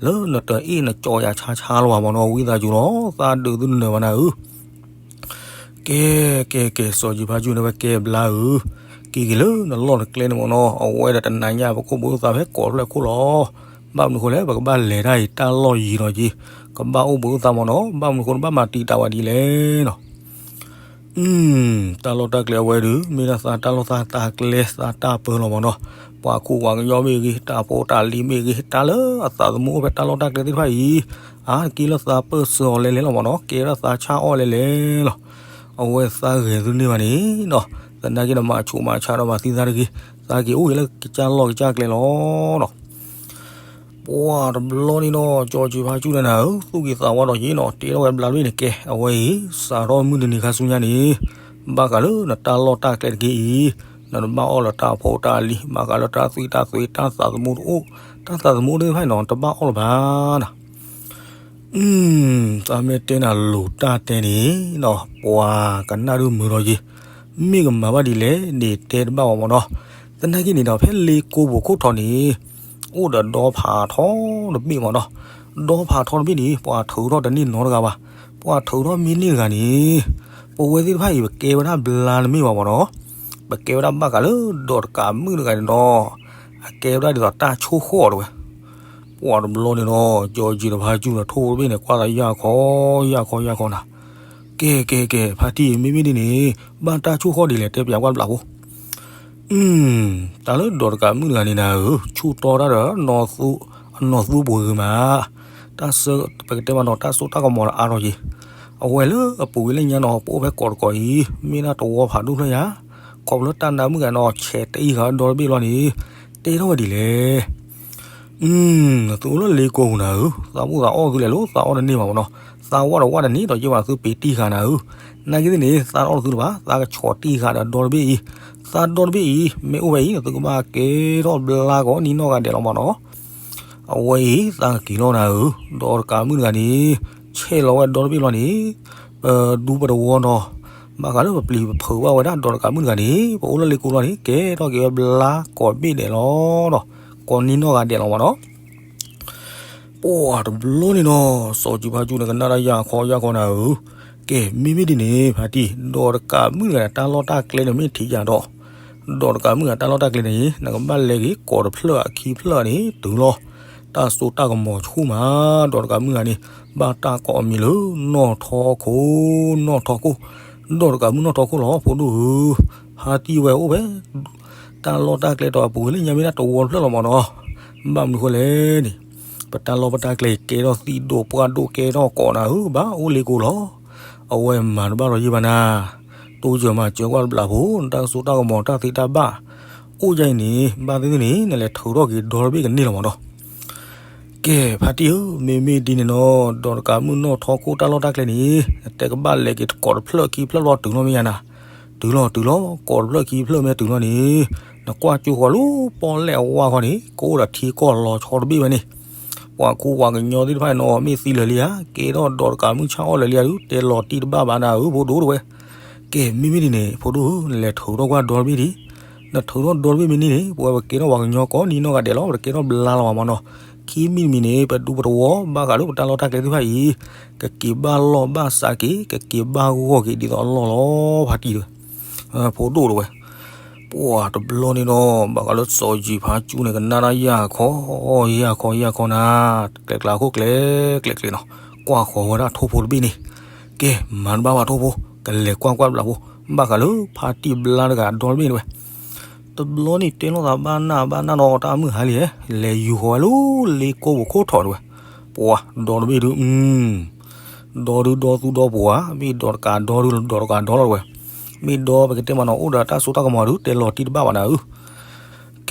လၢနတအ့ၣ်နကၠီယၤဆါဆါလီၤဘၣ်မ့ၢ်နီၤ ဝံသးစူၤလီၤ သးဒုးသုနနၢၤဘၣ်နၤဧၢ. ကဲ ကဲ ကဲ စီၤကၠံဖါကၠူၣ်န့ၣ်ဝဲကဲဘျါဧၢ, က့ၤက့ၤလၢနလီၢ်နကျဲန့ၣ်မ့ၢ်နီၤ အဝဲဒီးတနၤညါပကအိၣ်ဘှံးအိၣ်သါဖဲကိးဖျၢၣ်ခိၣ်လီၤ. ဘၣ်မနုၤဃိလဲၣ် ပကဘၣ်လဲၤတၢ်အံၤတၢ်လီၢ်ယံၤလီၤက့ၤ, ကဘၣ်အိၣ်ဘှံးအိၣ်သါမ့ၢ်နီၤ ဘၣ်မနုၤဃိနဘၣ်မၤတံာ်တာ်ဝဲဒ်လဲၣ်နီၤ. တၢ်လီၢ်တၢ်ကျဲအဝဲဒုး မ့ၢ်ဒၣ်သးတၢ်လီၢ်သးတၢ်ကျဲသးတၢ်ပၢလီၤမ့ၢ်နီၤ. ပှၤခိၣ်ပှၤကညီမ့ၢ်ဂ့ၤ တၢ်ဖိတၢ်လံၤမ့ၢ်ဂ့ၤ တၢ်လၢအသးသမူအိၣ်ဖဲတၢ်လီၢ်တၢ်ကျဲသ့ၣ်တဖၣ်အံၤ အါတက့ၢ်လၢသးပၢၢ်ဆၢအီၤလဲၤလဲၤလီၤမ့ၢ်နီၤ ကဲဝဲဒၣ်သးဆါအီၣ်လဲၤလဲၤလီၤ. အဝဲသးဂဲၤသုန့ၢ်ဘၣ်န့ၣ်နီၤ သနာ်က့နမၤဆူးမၤဆါဒီးမၤသံသးတဂ့ၤ သးက့ၤအိၣ်ဂ့ၤလၢကစၢ်လီၢ်ကစၢ်ကျဲလီၤနီၤ. ပှၢ်တဘျီန့ၣ်နီၤ ကၠီကၠံဖါကၠူၣ်န့ၣ်နၤဧၢ သူၣ်က့ၤသးဝါဒီးယ့ၣ်နီၤ တဲထီၣ်ဝဲဘျါတဘ့ၣ်န့ၣ် ကဲ အဝဲအံၤ စးထီၣ်မုၢ်တနံၤခါဆူညါန့ၣ် ဘၣ်ဃးလၢနတၢ်လီၢ်တၢ်ကျဲတက့ၢ်အံၤ နတဘၣ်အီၣ်လၢတၢ်ဖိတၢ်လံၤ ဘၣ်ဃးလၢတၢ်သွံၣ်တၢ်သွဲး တၢ်သးသမူတအိၣ် တၢ်သးသမူသ့ၣ်တဖၣ်န့ၣ်နီၤ တဘၣ်အီၣ်လၢၤဘၣ်နၤ သးမ့ၢ်တဲနၤလိၤတၢ်တဲန့ၣ်နီၤ ပှၤကနၣ်ဒုးမုာ်ဒီးယ့ၣ် မ့ၢ်ကမၤဘၣ်ဒ်လဲၣ်န့ၣ် တဲတဘၣ်ဝဲမ့ၢ်နီၤ. သနာ်က့န့ၣ်ဒီး ဖဲလ့ကိပူၤခိၣ်ထီၣ်န့ၣ် အိၣ်ဒီးဒီဖးထီတဘ့ၣ်မ့ၢ်နီၤ. ဒီဖးထီတဘ့ၣ်န့ၣ် ပှၤထုးထီၣ်တန့ၢ်နီတဂၤဘၣ်. ပှၤထုးထီၣ်မ့ၢ်န့ၢ်တဂၤန့ၣ် ပဝဲသ့ၣ်တဖၣ်အံၤ ပကဲဝဲဒၣ်ဘျါတမ့ၢ်ဘၣ်မ့ၢ်နီၤ. ပကဲဝဲဒၣ်ဘၣ်ဃးလၢဒီးတကးမုၣ်တဂၤန့ၣ်ဒီး အကဲဝဲဒၣ်ဒ်သိးတၢ်ဆိၣ်ဃီၣ်အီၤတဝဲ ပှၤတဘျီန့ၣ်ဒီး ကၠီကၠံတဖါကၠူၣ်ဒီးထိၣ်တဘ့ၣ်န့ၣ် ကွၢ်သးယၢ်ခီ ယၢ်ခီ ယၢ်ခီနၤ. ကဲ ကဲ ကဲ ဖါတံၢ် မ့မ့ၢ်ဒ်န့ၣ် ဘၣ်တၢ်ဆိၣ်ဃီၣ်ဒ်လဲၣ် တဲပၠးကွၢ်တဘျီဖိ. တၢ်လၢဒီးတကးမုၣ်တဂၤန့ၣ်နၤဧၢ ဆူၣ်တီတၢ်ဒီး အနီၢ်သူပှဲၤဂ့ၤမး တၢ်ဆၢ ပကတဲမးနီၤ တၢ်စိတၢ်ကမီၤဒီးအါထီၣ်က့ၤ. အဝဲလၢအပူၤကွံာ်လၢညါနီၤ ပအိၣ်ဖဲကိးတကိးအံၤ မ့ၢ်ဒၣ်တဝီဖးဒိၣ်ဖျၢၣ်ညါ ခီဖျိလၢတၢ်နါမုၣ်ဂၤနီၤ ဆဲးတံၢ်ဃာ်ဒီတဘ့ၣ်လီၤန့ၣ် တဲထီၣ်ဝဲဒ်လဲၣ်. သုအိၣ်လၢလ့ကိပူၤနၤဧၢ, သးဘူၣ်သးအီၣ်သုလဲၤလိၤ သးအီၣ်တန့ၢ်ဘၣ်မနီၤ, သးဝၣ်ဒီးဝၣ်တန့ၢ်ဒီး ယဲၢ်ဘၣ်သုပ့ၤတံၢ်ဃာ်နၤဧၢ. နာ်က့သ့ၣ်န့ၣ် သးတအီၣ်သုလၢၤဘၣ်, သးကဆီၣ်တံၢ်ဃာ်ဒီးဒီတဘ့ၣ်အံၤ, သးဒီတဘ့ၣ်အံၤ မ့ၢ်အိၣ်ဝဲအံၤ သုကဘၣ်ကဲထီၣ်ဘျါကိးနံၤနီၢ်ဂၤဒဲးလီၤမနီၤ. အဝဲအံၤ သးကက့ၤလီၤနၤဧၢ, ဒီးတကးမုၣ်တဂၤန့ၣ် ဆဲးလီၤဝဲဒီတဘ့ၣ်လီၤန့ၣ် ပဒူပတဝီနီၤ, ဘၣ်ဃးလၢပပျံၤပဖုးဘၣ်ဝဲဒၣ်ဒီးတကးမုၣ်တဂၤန့ၣ် ပအိၣ်လၢလ့ကိလီၤန့ၣ် ကဲထီၣ်က့ၤဝဲဘျါကိးဘ့ၣ်ဒဲးလီၤဒီး ကိးနံၤနီၢ်ဂၤဒဲးလီၤမနီၤ. ပှၤတဘျီန့ၣ်နီၤ စီၤကၠံဖါကၠူန့ၣ် ကနၣ်တၢ်ယၢ်ခီယၢ်ခီနၤဧၢ, ကဲ မ့မ့ၢ်ဒ်န့ၣ် ဖါတံၢ် ဒီးတကးမုၣ်တဂၤန့ၣ် တၢ်လီၢ်တၢ်ကျဲန့ၣ် မ့ၢ်ထံးယၤဒီး ဒီးတကးမုၣ်တဂၤတၢ်လီၢ်တၢ်ကျဲန့ၣ် နကဘၣ်လဲၤက့ၤကိးတဖျၢၣ်အခံဖျၢၣ်န့ၣ် တုၤလီၤ. တၢ်စိတၢ်ကမီၤဆူၣ်မး, ဒီးတကးမုၣ်တဂၤန့ၣ် ဘၣ်တၢ်ကိးအမံၤလၢ နီၢ်ထီခိၣ်, နီၢ်ထီခိၣ်, ဒီးတကးမုၣ်နီၢ်ထီခိၣ်လီၤ ဖိဒိၣ်ဧၢ, ဖါတံၢ်ဝဲအိၣ်ဖဲ တၢ်လီၢ်တၢ်ကျဲတီၤအပူၤလၢညါမ့ၢ်ဒၣ်တဝီတဖျၢၣ်လီၤမနီၤ, ဘၣ်မနုၤဃိလဲၣ်န့ၣ် ပတၢ်လီၢ်ပတၢ်ကျဲကဲထီၣ်သံၣ်ဒိၣ်ပှၢ်ဒိၣ်ကဲထီၣ်ကိးနၤဧၢ, ဘၣ်အိၣ်လ့ကိလီၤ. အဝဲမၤတဘၣ်လီၤယံာ်ဘၣ်နၤ, တိစၢၤမၤစၢၤကွၢ်တဘျီဖိ, တၢ်စိတၢ်ကမီၤတၢ်သ့တၢ်ဘၣ် အိၣ်ယါအံၤန့ၣ် ဘၣ်သ့ၣ်သ့ၣ်န့ၣ် နလဲၤထုးထီၣ်က့ၤဒီတဘ့ၣ်ကန့ၢ်လီၤမနီၤ. ကဲ ဖါတံၢ်ဧၢ, မ့မ့ၢ်ဒ်န့ၣ်နီၤ ဒီးတကးမုၣ်နီၢ်ထီခိၣ်တၢ်လီၢ်တၢ်ကျဲန့ၣ် နတဲကဘၣ်လဲၤက့ၤကိးတဖျၢၣ်ခံဖျၢၣ်လီၤ တုၤလီၤမ့ၢ်ယါနၤ, တုၤလီၤ တုၤလီၤ ကိးတဖျၢၣ်ခံဖျၢၣ်မ့ၢ်တုၤလီၤန့ၣ် နကွၢ်ကၠိဃီၤလၢပီၣ်လဲၣ်အဝါဃီန့ၣ် ကအိၣ်ဒီးထံကီၢ်လီၤဆီတဘ့ၣ်ဝဲန့ၣ်, ပှၤခူပှၤကညီသ့ၣ်တဖၣ်န့ၣ်နီၤ မ့ၢ်သံလၢာ်လံဧါ, ကဲထီၣ်ဒီးတကးမုၣ်ဆၣ်အီၣ်လၢာ်လံဧါဒုး တဲလီၤတံၢ်တဘၣ်ဘၣ်နၤဧၢ ဖိဒိၣ်တဝဲ. ကဲ မ့မ့ၢ်ဒ်န့ၣ် ဖိဒိၣ်ဧၢ, နလဲၤထုးထီၣ်ကွၢ်ဒီတဘ့ၣ်ဒံး, နထုးထီၣ်ဒီတဘ့ၣ်မ့ၢ်န့ၢ်န့ၣ် ပဝဲပကဲထီၣ်ပှၤကညီကိးနံၤနီၢ်ဂၤဒဲးလီၤ, ပတကဲထီၣ်ဘျါလီၤဘၣ်မနီၤ. ခံမံၤတမံၤန့ၣ် ပဒူပတဝီ ဘၣ်ဃးလၢပတၢ်လီၢ်တၢ်ကျဲသ့ၣ်တဖၣ်အံၤ ကက့ၤဘၣ်လီၢ်ဘၣ်စးက့ၤ ကက့ၤဘၣ်ဂီၢ်က့ၤဒ်သိးအလီၢ်လီၤ ဖါတံၢ်တဝဲ, ဖိဒိၣ်တဝဲ. ပှၤတဘျီန့ၣ်ဒီး ဘၣ်ဃးလၢစီၤယံာ်ဖါကၠူန့ၣ် ကနၣ်တၢ်ယၢ်ခီ ယၢ်ခီ ယၢ်ခီနၤ, ကျဲကျါခိၣ်ကျဲ ကျဲကျဲနီၤ, ကွၢ်ဃီၤဝဲဒၣ်ထိၣ်ဖိတဘ့ၣ်န့ၣ်, ကဲ မၤတဘၣ်ဘၣ်ထိၣ်ဖိ, ကလဲၤကွၢ်ကွၢ်ဘျးဖိ, ဘၣ်ဃးလၢဖါတံၢ်ဘျါတဂၤဒီတဘ့ၣ်န့ၣ်ဝဲ. တဘျီန့ၣ်တဲလိာ်သးဘၣ်နၢ်ဘၣ်နၢ်နီၤ တၢ်မုၢ်ဟါလံ, လဲၤယူၤဃီၤဝဲလၢလ့ကိပူၤခိၣ်ထီၣ်တဝဲ. ပှၤဒီတဘ့ၣ်ဒုး ဒီဒုဒီသူဒီပှၤဧါ, မ့ၢ်ဒီတကးဒီဒုဒီတကးဒီလီၤတဝဲ, မ့ၢ်ဒီပကတဲမးနီၤ အိၣ်ဒီးတၢ်စိတၢ်ကမီၤဒုး တဲလီၤတံၢ်တဘၣ်ဘၣ်နၤဧၢ.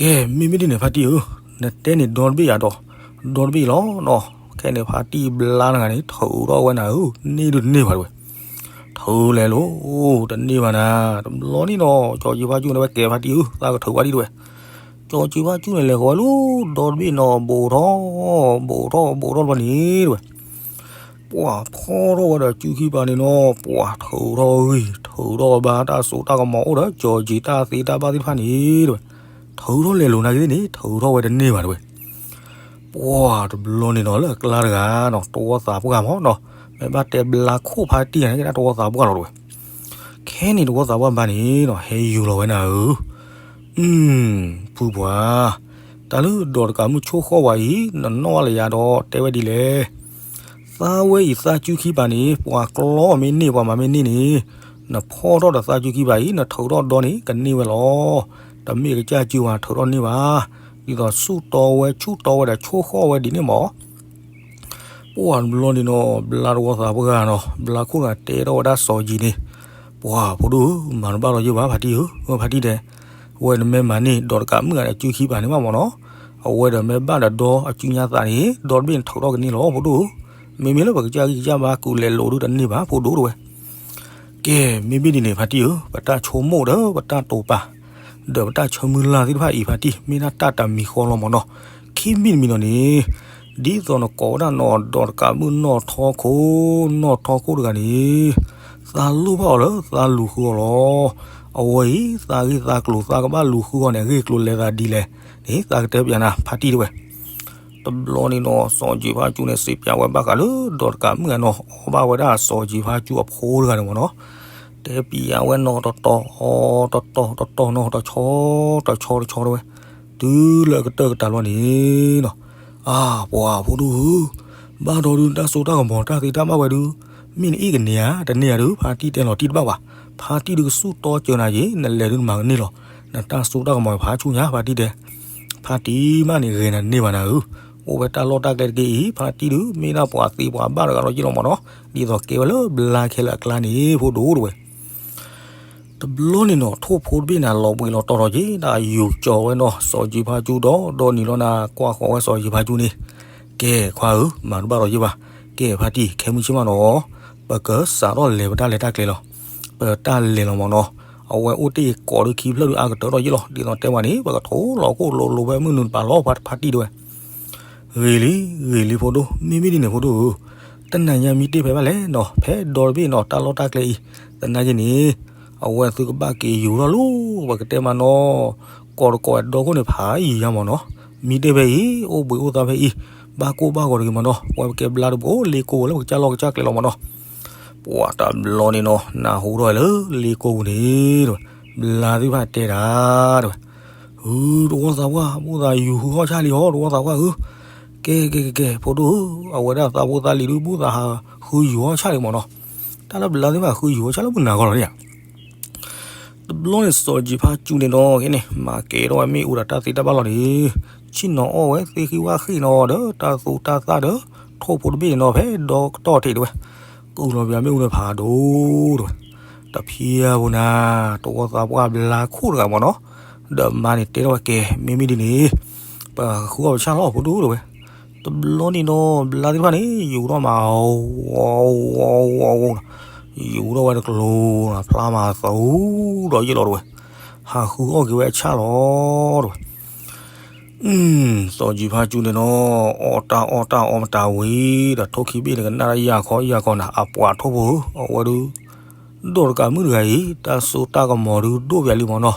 ကဲ မ့မ့ၢ်ဒ်န့ၣ် ဖါတံၢ်ဧၢ, နတဲန့ၣ်ဒီတဘ့ၣ်ယၤဒီး ဒီတဘ့ၣ်လီၤနီၤ. ခဲန့ၣ် ဖါတံၢ်ဘျါတဂၤန့ၣ် ထုးထီၣ်ဝဲနၤဧၢ, န့ၢ်ဒုးတန့ၢ်ဘၣ်တဝဲ. ထုးလဲၤလိၤ တန့ၢ်ဘၣ်နၤ. တဘျီန့ၣ်နီၤ စီၤကၠံဖါကၠူန့ၣ်ဝဲ ကဲဖါတံၢ်ဧၢ, သးကထုးဝဲဒံးတဝဲ. စီၤကၠံဖါကၠူန့ၣ် လဲၤဃီၤဝဲလၢဒီတဘ့ၣ်နီၤ ဘူးထီၣ် ဘူးထီၣ် ဘူးထီၣ်တဘျီန့ၣ်တဝဲ ပှၤဖီၣ်ထီၣ်ဝဲဒီးစုခံပၤန့ၣ်နီၤ, ပှၤထုးထီၣ်ဂံၢ် ထုးထီၣ်ဘါ တၢ်စိတၢ်ကမီၤအိၣ်ဒီး စီၤကၠံတၢ်သ့တၢ်ဘၣ်သ့ၣ်တဖၣ်န့ၣ်တဝဲ, ထုးထီၣ်လဲၤလိၤနာ်က့သ့ၣ်န့ၣ် ထုးထီၣ်ဝဲတန့ၢ်ဘၣ်တဝဲ. ပှၤတဘျီန့ၣ်နီၤ လၢအကျါတဂၤနီၤ တဝီသးပှၢ်မးနီၤ, မ့ၢ်ဘၣ်တဲဘျါခိၣ်ဖါတံၢ်န့ၣ် ကဲဒၣ်တဝီသးပှၢ်လီၤတဝဲ. ခဲန့ၣ်တဝီသးပှၢ်ဘါန့ၣ်နီၤ ဟဲယူၤလီၤဝဲနၤဧၢ. ဖုပှၤ, တၢ်လၢဒီးတကးမုၢ်ဆိၣ်ဃီၣ်ဝဲအံၤ နနီၣ်ဘၣ်လၢယၤဒီးတဲဝဲဒ်လဲၣ်. သးဝဲအံၤသးစုခံပၤန့ၣ် ပှၤကျီမ့ၢ်န့ၢ်ပှၤမၤမ့ၢ်န့ၢ်န့ၣ်, နဖီၣ်ထီၣ်ဒီးသးစုခံပၤအံၤ နထုးထီၣ်ဒီန့ၣ် ကန့ၢ်ဝဲလီၤ. တမ့ၢ်ကစၢ်စုပၤထုးထီၣ်န့ၢ်ဘၣ်. ဒ်သိးဆူၣ်တီဝဲဆူၣ်တီဝဲဒီးဆိၣ်ဃီၣ်ဝဲဒ်န့ၣ်မး ပှၤတဘျီန့ၣ်နီၤ ဘျါတဝီသးပှၢ်နီၤ ဘျါခိၣ်တဂၤတဲထီၣ်ဝဲဒၣ်စီၤယံၤန့ၣ်, ပှၤဖိဒိၣ်ဧၢ မၤတဘၣ်လီၤယိၣ်ဘၣ်ဖါတံၢ်ဧၢ, ဖါတံၢ်တဲ, ဝဲနမ့ၢ်မၤန့ၢ်ဒီးတကးမုၣ်ဂၤဒီးစုခံပၤန့ၣ်မးမးနီၤ, အဝဲဒီးမ့ၢ်ဘၣ်ဒီးဒီအစုညါသးန့ၣ် ဒီတဘ့ၣ်နထုးထီၣ်ကန့ၢ်လီၤ ဖိဒိၣ်ဧၢ, မ့မ့ၢ်လၢပကစၢ်ဂံၢ်ကစၢ်ဘါကူၤလဲၤလိၤဒုးတန့ၢ်ဘၣ် ဖိဒိၣ်တဝဲ. ကဲ မ့မ့ၢ်ဒ်န့ၣ် ဖါတံၢ်ဧၢ, ပတၢ်ဆိကမိၣ်ဒီးပတၢ်တိာ်ပာ် ဒီးပတၢ်ဆၢမုၢ်လၢ်သ့ၣ်တဖၣ်အံၤ ဖါတံၢ် မ့ၢ်ဒၣ်တၢ်တမံၤဃီလီၤမးနီၤ. ခံမံၤတမံၤနီၤန့ၣ် ဒ်သိးနကိးဝဲဒၣ်နီၢ်ဒီးတကးမုၣ်နီၢ်ထီခိၣ်, နီၢ်ထီခိၣ်တဂၤန့ၣ် သးလိၣ်ဘၣ်အီၤလၢသးလူၤဃုအီၤလီၤ. အဝဲအံၤ သးဂ့ၢ်သးကျိၤ သးကဘၣ်လူၤဃုအီၤန့ၣ် အဂ့ၢ်အကျိၤလဲၤသးဒ်လဲၣ်န့ၣ် သးကတဲပျးနၤ ဖါတံၢ်တဝဲ. တဘျီန့ၣ်နီၤ စီၤယံၤဖါကၠူန့ၣ် စံးပျးဝဲဘၣ်ဃးလၢ ဒီးတကးမုၣ်ဂၤနီၤ အီၣ်ဘၣ်ဝဲဒၣ်စီၤယံၤဖါကၠူအဖိတဂၤန့ၣ်မးနီၤ. တဲပျးဝဲနီၤတတီၤ အီတတီၤတတီၤနီၤ တဆီတဆီတဆီတဝဲ တုၤလၢအကတၢၢ်ကတၢၢ်လီၤန့ၣ်နီၤ. အါ ပှၤဖိဒိၣ်ဧၢ, ဘၣ်ဒီးဒုး တၢ်စိတၢ်ကမီၤတၢ်သ့တၢ်ဘၣ်ဝဲဒုး မ့ၢ်နအ့ၣ်ကန့ၢ်ဧါ တန့ၢ်ဧါဒုး ဖါတံၢ်တဲလီၤတံၢ်တဘၣ်ဘၣ်. ဖါတံၢ်ဒုးကစူၣ်တီစၢၤနၤယ့ၣ် နလဲၤဒုးနမၤကန့ၢ်လီၤ. နတၢ်စိတၢ်ကမီၤဖးဆူညါ ဖါတံၢ်တဲ ဖါတံၢ်မးန့ၣ် ဂဲၤနၤတန့ၢ်ဘၣ်နၤဧၢ, အိၣ်ဝဲတၢ်လီၢ်တၢ်ကျဲတက့ၢ်အံၤ ဖါတံၢ်ဒုး မ့ၢ်ဒၣ်ပှၤသ့ပှၤဘၣ်တဂၤလီၤယ့ၣ်လီၤမးနီၤ. ဒ်သိးကဲဝဲလၢဘျါခဲလၢာ်အကျါန့ၣ် ဖိဒိၣ်တဝဲ. တ တဘျီန့ၣ်နီၤ ထိၣ်ဖိတဘ့ၣ်န့ၣ် လီၤဘှံးလီၤတီၤထီၣ်က့ၤ တၢ်ယူၤကၠီၤဝဲနီၤ စီၤယံၤဖါကၠူဒီး ဒီနံၤလီၤန့ၣ် ကွၢ်ဃီၤဝဲစီၤယံၤဖါကၠူန့ၣ်, ကဲခွါဧၢ, မၤတဘၣ်ဒီးယဲဘၣ်, ကဲဖါတံၢ် ခဲမုၢ်ဆ့ၣ်မးနီၤ, ပကစးထီၣ်လဲၤပတၢ်လဲၤတၢ်ကျဲလီၤ, ပတၢ်လဲၤလီၤမးနီၤ, အဝဲအိၣ်တ့ၢ်ကိးဒုခံဖျၢၣ်ဒုအါကတၢၢ်ထီၣ်ယဲလီၤ, ဒ်သိးတဲဝဲန့ၣ် ပကထိးလီၤခိၣ်လိၤလိၤဖဲမုၢ်နုာ်တပၤလီၤ ပှၤဖါတံၢ်တဲဝဲ ဂ့ၤလံ, ဂ့ၤလံဖိဒိၣ်, မ့မ့ၢ်ဒ်န့ၣ်ဖိဒိၣ်ဧၢ, တနၤညါမံတ့ၢ်ဖဲဘၣ်လဲၣ်နီၤ, ဖဲဒီတဘ့ၣ်နီၤ တၢ်လီၢ်တၢ်ကျဲအံၤ, သနာ်က့န့ၣ်, အဝဲသုကဘၣ်က့ၤယူၤထီၣ်လီၤ, ပကတဲမးနီၤ, ကိးတကိးဒီခိၣ်န့ၣ် ဖးယံၤယါမးနီၤ, မံတ့ၢ်ဖဲအံၤ, အိၣ်ဘှံးအိၣ်သါဖဲအံၤ, ဘၣ်ကိၢ်ဘၣ်ဂီၤတဂ့ၤမးနီၤ, ဝဲပကဲဘျါတဘိလ့ကိဝဲလၢပကစၢ်လီၢ်ကစၢ်ကျဲလီၤမးနီၤ ပှၤတဘျီန့ၣ်နီၤ နၢ်ဟူထီၣ်ဝဲလၢလ့ကိပူၤန့ၣ်တဲဝဲ, ဘျါသ့ၣ်တဖၣ်တဲတၢ်တဲဝဲ, ဟု တဝီသးပှၢ် ဘူၣ်သးယူၤဃုအီၣ်ဆၣ်လံဟီ တဝီသးပှၢ်ဧၢ, ကဲကဲကဲကဲ ဖိဒိၣ်ဧၢ, အဝဲဒၣ်သးဖိသးလံၤဒုး ဘူၣ်သးဟးဃုယူၤအီၣ်ဆၣ်လံမးနီၤ, တၢ်လၢဘျါသ့ၣ်တဖၣ်ဃုယူၤအီၣ်ဆၣ်လၢမုၢ်နၤဂီၢ်လီၤန့ၣ်ဧါ တဘျီန့ၣ်စီၤယံၤဖါကၠူန့ၣ်နီၤ ကဲန့ၣ် မၤကဲထီၣ်ဝဲမ့ၣ်အူဒီးတၢ်သ့တၢ်ဘၣ်လီၤန့ၣ်, ဆ့ၣ်နီၤအီၣ်ဝဲသ့ၣ်ဃံဝၣ်ဃ့ၣ်နီၤဒီး တၢ်သူတၢ်သၣ်ဒီး ထိၣ်ဖိတဘ့ၣ်န့ၣ်နီၤ ဖဲဒီကတီၢ်ထံးတဲဝဲ, ကုၢ်လီၤပယၤမ့ၣ်အူန့ၣ်ဖးဒိၣ်တဲဝဲ, တဖံအပူၤနၤ, တဝီသးပှၢ်ဘျါခိၣ်တဂၤမးနီၤ, ဒီးမါန့ၣ်တဲထီၣ်ဝဲကဲ မ့မ့ၢ်ဒ်န့ၣ်, ပဃုအီၣ်ပဆၣ်လီၤဖိဒိၣ်တဲဝဲ, တဘျီန့ၣ်နီၤ ဘျါသ့ၣ်တဖၣ်န့ၣ် ယူၤထီၣ်မး ဝီဝီဝီဝီ ယူၤထီၣ်ဝဲတကျိၤနီၤ ဖျါမးသးဒီးယဲၢ်လီၤတဲဝဲ, ဟးဃုအီၣ်က့ၤဝဲအဆၣ်လီၤတဲဝဲ, စီၤယံၤဖါကၠူန့ၣ်နီၤ အီၣ်တၢ်အီၣ်တၢ်အီမတၤဝံၤဒီး ထိၣ်ခံဘ့ၣ်န့ၣ်ကနၣ်တၢ်ယၢ်ခီယၢ်ခီနၤ အပှၤထိၣ်ဖိဧၢ အဝဲဒုး ဒီးတကးမုၣ်တဂၤအံၤ တၢ်စိတၢ်ကမီၤဒုးဒိၣ်ပယၤလံမးနီၤ,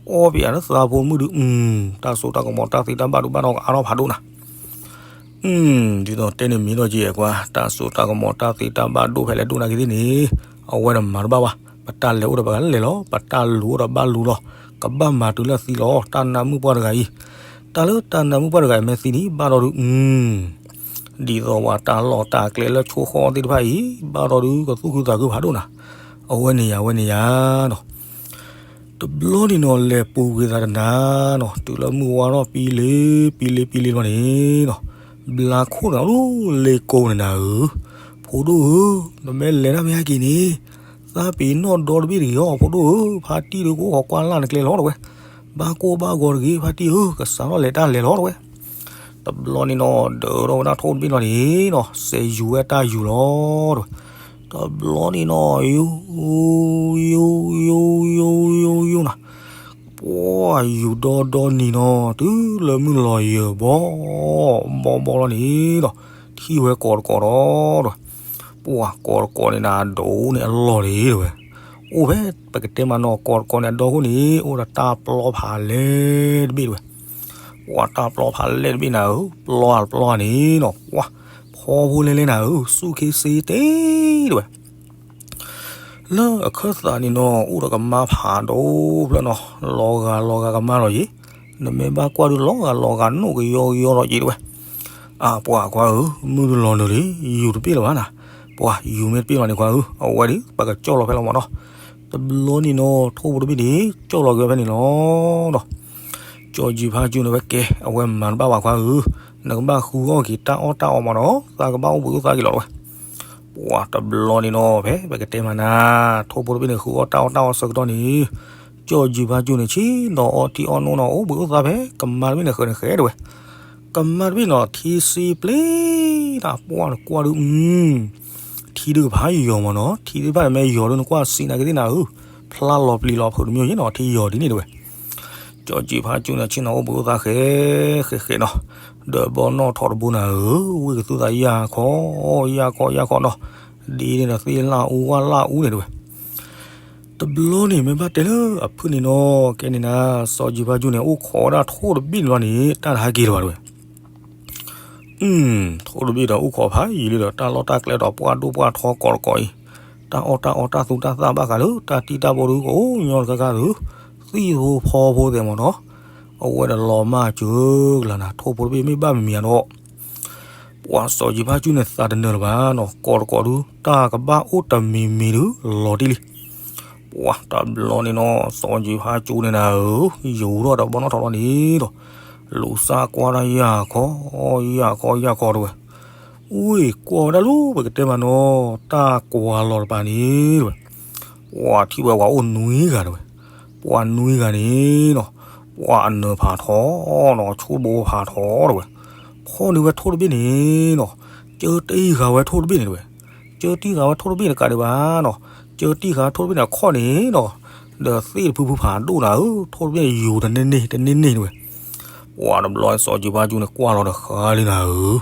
အီၣ်ပယၤလၢသးဖိမုၣ်ဒုး တၢ်စိတၢ်ကမီၤတၢ်သ့တၢ်ဘၣ်ဒိဘၣ်ထီၣ်ကအါထီၣ်ဖးဒိၣ်နၤ ဒ်သိးတဲန့ၣ်မ့ၢ်ဒီးကဲကွၢ် တၢ်စိတၢ်ကမီၤတၢ်သ့တၢ်ဘၣ်ဒိဖဲလဲၣ်ဒိၣ်နၤက့ၤသ့ၣ်န့ၣ်, အဝဲန့ၣ်မၤတဘၣ်ဘၣ်, ပတၢ်လဲၤအိၣ်ဒီးပှၤလဲၤလီၤ, ပတၢ်လူၤအိၣ်ဒီးဘၣ်လူၤလီၤ, ကဘၣ်မၤတုၤလၢသံလီၤ, တၢ်နးမုၣ်ပှၢ်တဂၤအံၤ, တၢ်လၢတၢ်နးမုၣ်ပှၢ်တဂၤအံၤမ့ၢ်သံန့ၣ် ဘၣ်ဒီးဒုး ဒ်သိးပှၤတၢ်လီၢ်တၢ်ကျဲလၢဆိဃီသ့ၣ်တဖၣ်အံၤ ဘၣ်ဒီးဒုးကသူၣ်ခုသးခုဖးဒိၣ်နၤ, အဝဲန့ၣ်ယၤ အဝဲန့ၣ်ယၤနီၤ တဘျီန့ၣ်နီၤ လဲၤပူၤကွံာ်သးတနၤနီၤ တုၤလၢမုၢ်ဝါထီၣ်ပံလ့ပံလ့ပံလ့လီၤန့ၣ်နီၤ, ဘျါခိၣ်တဂၤလၢလ့ကိန့ၣ်နၤဧၢ, ဖိဒိၣ်ဧၢ, နမ့ၢ်လဲၤတၢ်မ့ၢ်ဟဲက့ၤန့ၣ်, သးပ့ၤနီၣ်ဒီတဘ့ၣ်တဂ့ၤအီၤ ဖိဒိၣ်ဧၢ, ဖါတံၢ်ဒုးကအိၣ်ဃီကွၢ်လၢ်နကျဲလီၤတဲဝဲ, ဘၣ်ကိၢ်ဘၣ်ဂီၤတဂ့ၤ ဖါတံၢ်ဧၢ, ကစးထီၣ်လဲၤတၢ်လဲၤလီၤတဲဝဲ တဘျီန့ၣ်နီၤ ဒၢထီၣ်ဝဲဒၣ်ထိၣ်တဘ့ၣ်လီၤန့ၣ်နီၤ စဲးယူၤဝဲတၢ်ယူၤလီၤတဲဝဲ, တဘျီန့ၣ်နီၤ ယူၤ ယူၤ ယူၤ ယူၤ ယူၤ ယူၤနၤ, ပှၤယူၤဒီဒီနံၤနီၤ တုၤလၢမုၢ်လီၤယၢၤဘီ ဘီဘီလီၤန့ၣ်ဒီး ထံၣ်ဝဲကိးတကိးဒီး တဲဝဲ, ပှၤကိးတကိးန့ၣ်နၤ ဒိးန့ၢ်အလီၢ်န့ၣ်တဲဝဲ, အိၣ်ဖဲ ပကတဲမးနီၤ ကိးတကိးန့ၣ်အဒီခိၣ်န့ၣ် အိၣ်ဒီးတၢ်ပျီဖးလဲၢ်တဘ့ၣ်တဲဝဲ, ပှၤတၢ်ပျီဖးလဲၢ်တဘ့ၣ်နၤဧၢ, ပျီအပျီန့ၣ်နီၤ ပှၤ ဖီဖိလဲၢ်လဲၢ်နၤဧၢ, စူၣ်ခ့စ့တ့တဲဝဲ လၢအခၢၣ်သးန့ၣ်နီၤ အိၣ်ဒီးကမါဖးဒိၣ်ဖျၢၣ်နီၤ, လီၤဂာ်လီၤဂာ်ကမါလီၤယံၤ, နမ့ၢ်ဘၣ်ကွၢ်ဒုးလီၤဂာ်လီၤဂာ်နိၣ်ကယီကယီလီၤယံၤတဲဝဲ, အၢ ပှၤခွါဧၢ, မုၢ်တလီၤနုာ်လံ, ယူၤတပ့ၢ်လၢၤဘၣ်နၤ, ပှၤယူၤမ့ၢ်တပ့ၢ်လီၤန့ၣ်ခွါဧၢ, အဝဲဒုး ပကကၠီၣ်လီၤဖဲလီၤမးနီၤ, တဘျီန့ၣ်နီၤ ထိၣ်ဖိတဘ့ၣ်န့ၣ် ကၠီၣ်လီၤက့ၤဝဲဖဲန့ၣ်လီၤဒီး ကၠီၣ်ယံၤဖါကၠူန့ၣ်ဝဲကဲ အဝဲမၤတဘၣ်ပှၤခွါဧၢ, နကဘၣ်ဃုအီၣ်က့ၤတၢ်အီၣ်တၢ်အီမးနီၤ, သးကဘၣ်အိၣ်ဘှံးအိၣ်သါက့ၤလီၤတဲဝဲ, ပှၤတဘျီန့ၣ်နီၤ ဖဲပကတဲမးနၤ, ထိၣ်ဖိတဘ့ၣ်န့ၣ် ဃုအီၣ်တၢ်အီၣ်တၢ်အီဆၢကတီၢ်န့ၣ်, ကၠီၣ်ယံၤဖါကၠူန့ၣ် ဆ့ၣ်နီၤအီထံအီနိနီၤ အိၣ်ဘှံးအိၣ်သါဖဲ ကမါတဘ့ၣ်န့ၣ်ဃၢၤန့ၣ်ဃဲတဲဝဲ, ကမါတဘ့ၣ်နီၤ ထံစ့ပျ့ၤနၤ ပှၢ်နကွၢ်ဒုး ထံဒုးကဖးယီၤမးနီၤ, ထံသ့ၣ်တဖၣ်န့ၣ်မ့ၢ်ယီၤဒုး နကွၢ်စံးနာ်က့ၤသ့ၣ်နၤဧၢ, ဖျါလီၤပျံၤလီၤဖုးတမံၤယဲနီၤ ထံယီၤဒ်န့ၣ်တဲဝဲ, ကၠီၣ်ကၠံဖါကၠူန့ၣ် ဆ့ၣ်နီၤအိၣ်ဘှံးအိၣ်သါဃဲဃဲဃဲနီၤ, ဒီးဘီနီၣ်ထီၣ်တဘိနၤဧၢ, ဝ့ၢ်ကသူၣ်သးယၢ်ခီ, ယၢ်ခီယၢ်ခီနီၤ, ဒ်န့ၣ်ဒီးသ့ၣ်လၢအူဝၣ်လၢအူန့ၣ်တဲဝဲ တဘျီန့ၣ် မ့ၢ်ဘၣ်တဲလၢအဖုၣ်န့ၣ်နီၤ, ကဲန့ၣ်နၤ, စီၤကၠံဖါကၠူန့ၣ် အိၣ်ခိးဝဲဒၣ်ထိၣ်တဘ့ၣ်န့ၣ်လီၤန့ၣ် တၢ်တဟဲက့ၤလၢၤဘၣ်တဲဝဲ, ထိၣ်တဘ့ၣ်ဒီးအိၣ်ခိးဖးယံာ်လံဒီး တၢ်လီၢ်တၢ်ကျဲဒီးပှၢ်ဒိၣ်ပှၢ်ထီကိးတကိးအံၤ, တၢ်အီၣ်တၢ်အီတၢ်သူတၢ်သၣ်ဘၣ်ဃးလၢ တၢ်တံၢ်တၢ်ဘိဒုးကအိၣ်ညီတခါခါသု, သံၣ်ဖိဖီဖိသဲးမးနီၤ, အဝဲဒီးလီၤမၢ်စၢၤကလၤနၤ, ထိၣ်ဖိတဘ့ၣ်မ့ၢ်ဘၣ်မံၤမံၤဒီး ပှၤစီၤကၠံဖါကၠူန့ၣ်သးတနၢၤလၢၤဘၣ်နီၤ, ကိးတကိးဒုး တၢ်ကဘၣ်အိၣ်တမံၤမံၤဒုးလီၤတံၢ်လံ. ပှၤတဘျီန့ၣ်နီၤ စီၤကၠံဖါကၠူန့ၣ်နၤဧၢ, ယူၤထီၣ်ဒီးဘီနီၣ်ထီၣ်လီၤန့ၣ်ဒီး လူၤစၢ်ကွၢ်တၢ်ယၢ်ခီ, ယၢ်ခီယၢ်ခီတဲဝဲ, အူၣ်ကွၢ်ဝဲဒၣ်လၢပကတဲမးနီၤ, တၢ်ကွၢ်လီၤတပၤန့ၣ်တဲဝဲ, ပှၤထံၣ်ဝဲပှၤအိၣ်နွံဂၤတဝဲ, ပှၤနွံဂၤန့ၣ်နီၤ, ပှၤအနၢၤဖးထီနီၤ, ဆိတဘိဖးထီတဝဲ, ဖီၣ်န့ၢ်ဝဲထိၣ်တဘ့ၣ်န့ၣ်နီၤ, ကၢတံၢ်ဃာ်ဝဲထိၣ်တဘ့ၣ်န့ၣ်တဝဲ, ကၢတံၢ်ဃာ်ဝဲထိၣ်တဘ့ၣ်န့ၣ်ကးဒံးဘၣ်နီၤ, ကၢတံၢ်ဃာ်ဝဲထိၣ်တဘ့ၣ်န့ၣ်အခီၣ်န့ၣ်နီၤ, ဒီးသ့ၣ်တဖုဖုဖးဒိၣ်နၤဧၢ, ထိၣ်တဘ့ၣ်န့ၣ်ယူၤတန့ၢ်န့ၢ် တန့ၢ်န့ၢ်တဝဲ ပှၤတဘျီစီၤကၠံၤဖါကၠူန့ၣ် ကွၢ်လီၤဒီးဃါလံနၤဧၢ,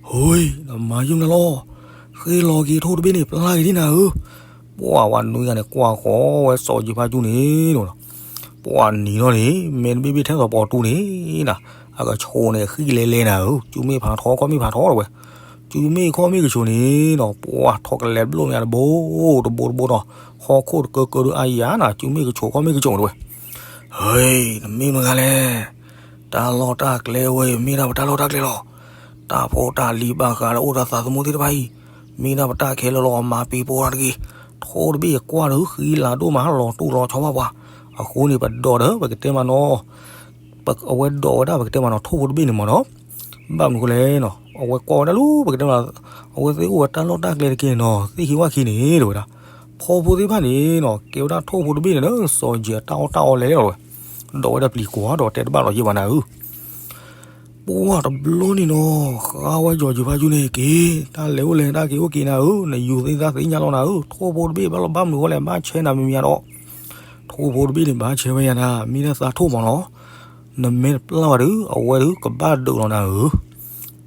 ဟူ, နမၤယုၢ်နၤလီၤ, ဃ့လီၤက့ၤထိၣ်တဘ့ၣ်န့ၣ် ပျၢ်က့ၤဒ်နၤဧၢ, ပှၤဝဲနွံဂၤန့ၣ် ကွၢ်ဃီၤဝဲစီၤကၠံၤဖါကၠူန့ၣ်နီၤ, ပှၤနံၤထီၣ်န့ၣ် မ့ၢ်တဘ့ၣ်ဘ့ၣ်ထဲသိးပိာ်တူန့ၣ်နီၤ, အကဆိးန့ၣ်ဃံလဲၤလဲၤနၤဧၢ, ကၠူမ့ၢ်ဖးထီ ခီၣ်မ့ၢ်ဖးထီတဝဲ, ကၠူမ့ၢ်ခီၣ်မ့ၢ်ကဆိးန့ၣ်နီၤ, ပှၤထီၣ်ကလဲၤဘျိၣ်မ့ၢ်တဘိတဘိတဘိနီၤ, ဟီၣ်ခိၣ်တကၢကၢဒုးအါယၤနၤ, ကၠူမ့ၢ်ကဆိးခီၣ်မ့ၢ်ကဆိးတဝဲ ဟူ, နမ့ၢ်မတၤဂၤလဲၣ်, တၢ်လီၢ်တၢ်ကျဲဝဲအံၤ မ့ၢ်ဒၣ်ပတၢ်လီၢ်တၢ်ကျဲလီၤ, တၢ်ဖိတၢ်လံၤဘၣ်ဃးဒီးအိၣ်ဒီးသးသမူသ့ၣ်တဖၣ်အံၤ, မ့ၢ်ဒၣ်ပတၢ်ခဲလၢာ်လီၤ, မၤပံၤပိာ်တၢ်တဂ့ၤ, ထိၣ်တဘ့ၣ်ယကွၢ်ဒီးဃံလၤဒိၣ်မး လီၤတူၢ်လီၤဆီဘၣ်ပှၤ, အဃိန့ၣ် ပဒိးဒီးပကတဲမးနီၤ အဝဲဒိးဝဲဒၣ်ပကတဲမးနီၤ ထိၣ်ဖိတဘ့ၣ်န့ၣ်မးနီၤ, ဘၣ်မနုၤဃိလဲၣ်နီၤ, အဝဲကွၢ်ဝဲဒၣ်လၢပကတဲမးနီၤ, အဝဲသ့ၣ်အိၣ်ဝဲတၢ်လီၢ်တၢ်ကျဲတက့ၢ်နီၤ, သ့ၣ်ခံဝၣ်ခံန့ၣ် တဲဝဲဒၣ်, ဖီဖိသ့ၣ်တဖၣ်န့ၣ်နီၤ ကဲဝဲဒၣ်ထိၣ်ဖိတဘ့ၣ်န့ၣ်လၢစီၤကၠံၤအတၢ်အီၣ်တၢ်အီလဲၤလီၤဝဲ, ဒိးဝဲဒၣ်ပျံၤကွၢ်ဒီးတဲတဘၣ်လီၤယံၤဘၣ်နၤဧၢ ပှၤတဘျီန့ၣ်နီၤ ဃါဝဲစီၤကၠံၤဖါကၠူန့ၣ်က့ၤ, တၢ်လဲၤအိၣ်လဲၤတၢ်က့ၤအိၣ်က့ၤနၤဧၢ, နယူၤသ့တၢ်သ့ၣ်ညါလီၤနၤဧၢ, ထိၣ်ဖိတဘ့ၣ်ဘၣ်လီၤဘၣ်မနုၤအဃိလဲၣ် ဘၣ်ဆဲနၤမံၤမံၤဒီး, ထိၣ်ဖိတဘ့ၣ်န့ၣ် ဘၣ်ဆဲဝဲယၤနၤ, မ့ၢ်ဒၣ်သးထိၣ်မးနီၤ, နမ့ၢ်တပျၢ်ဝဲဒီး အဝဲဒီးကဘၣ်ဒုးလီၤနၤဧၢ,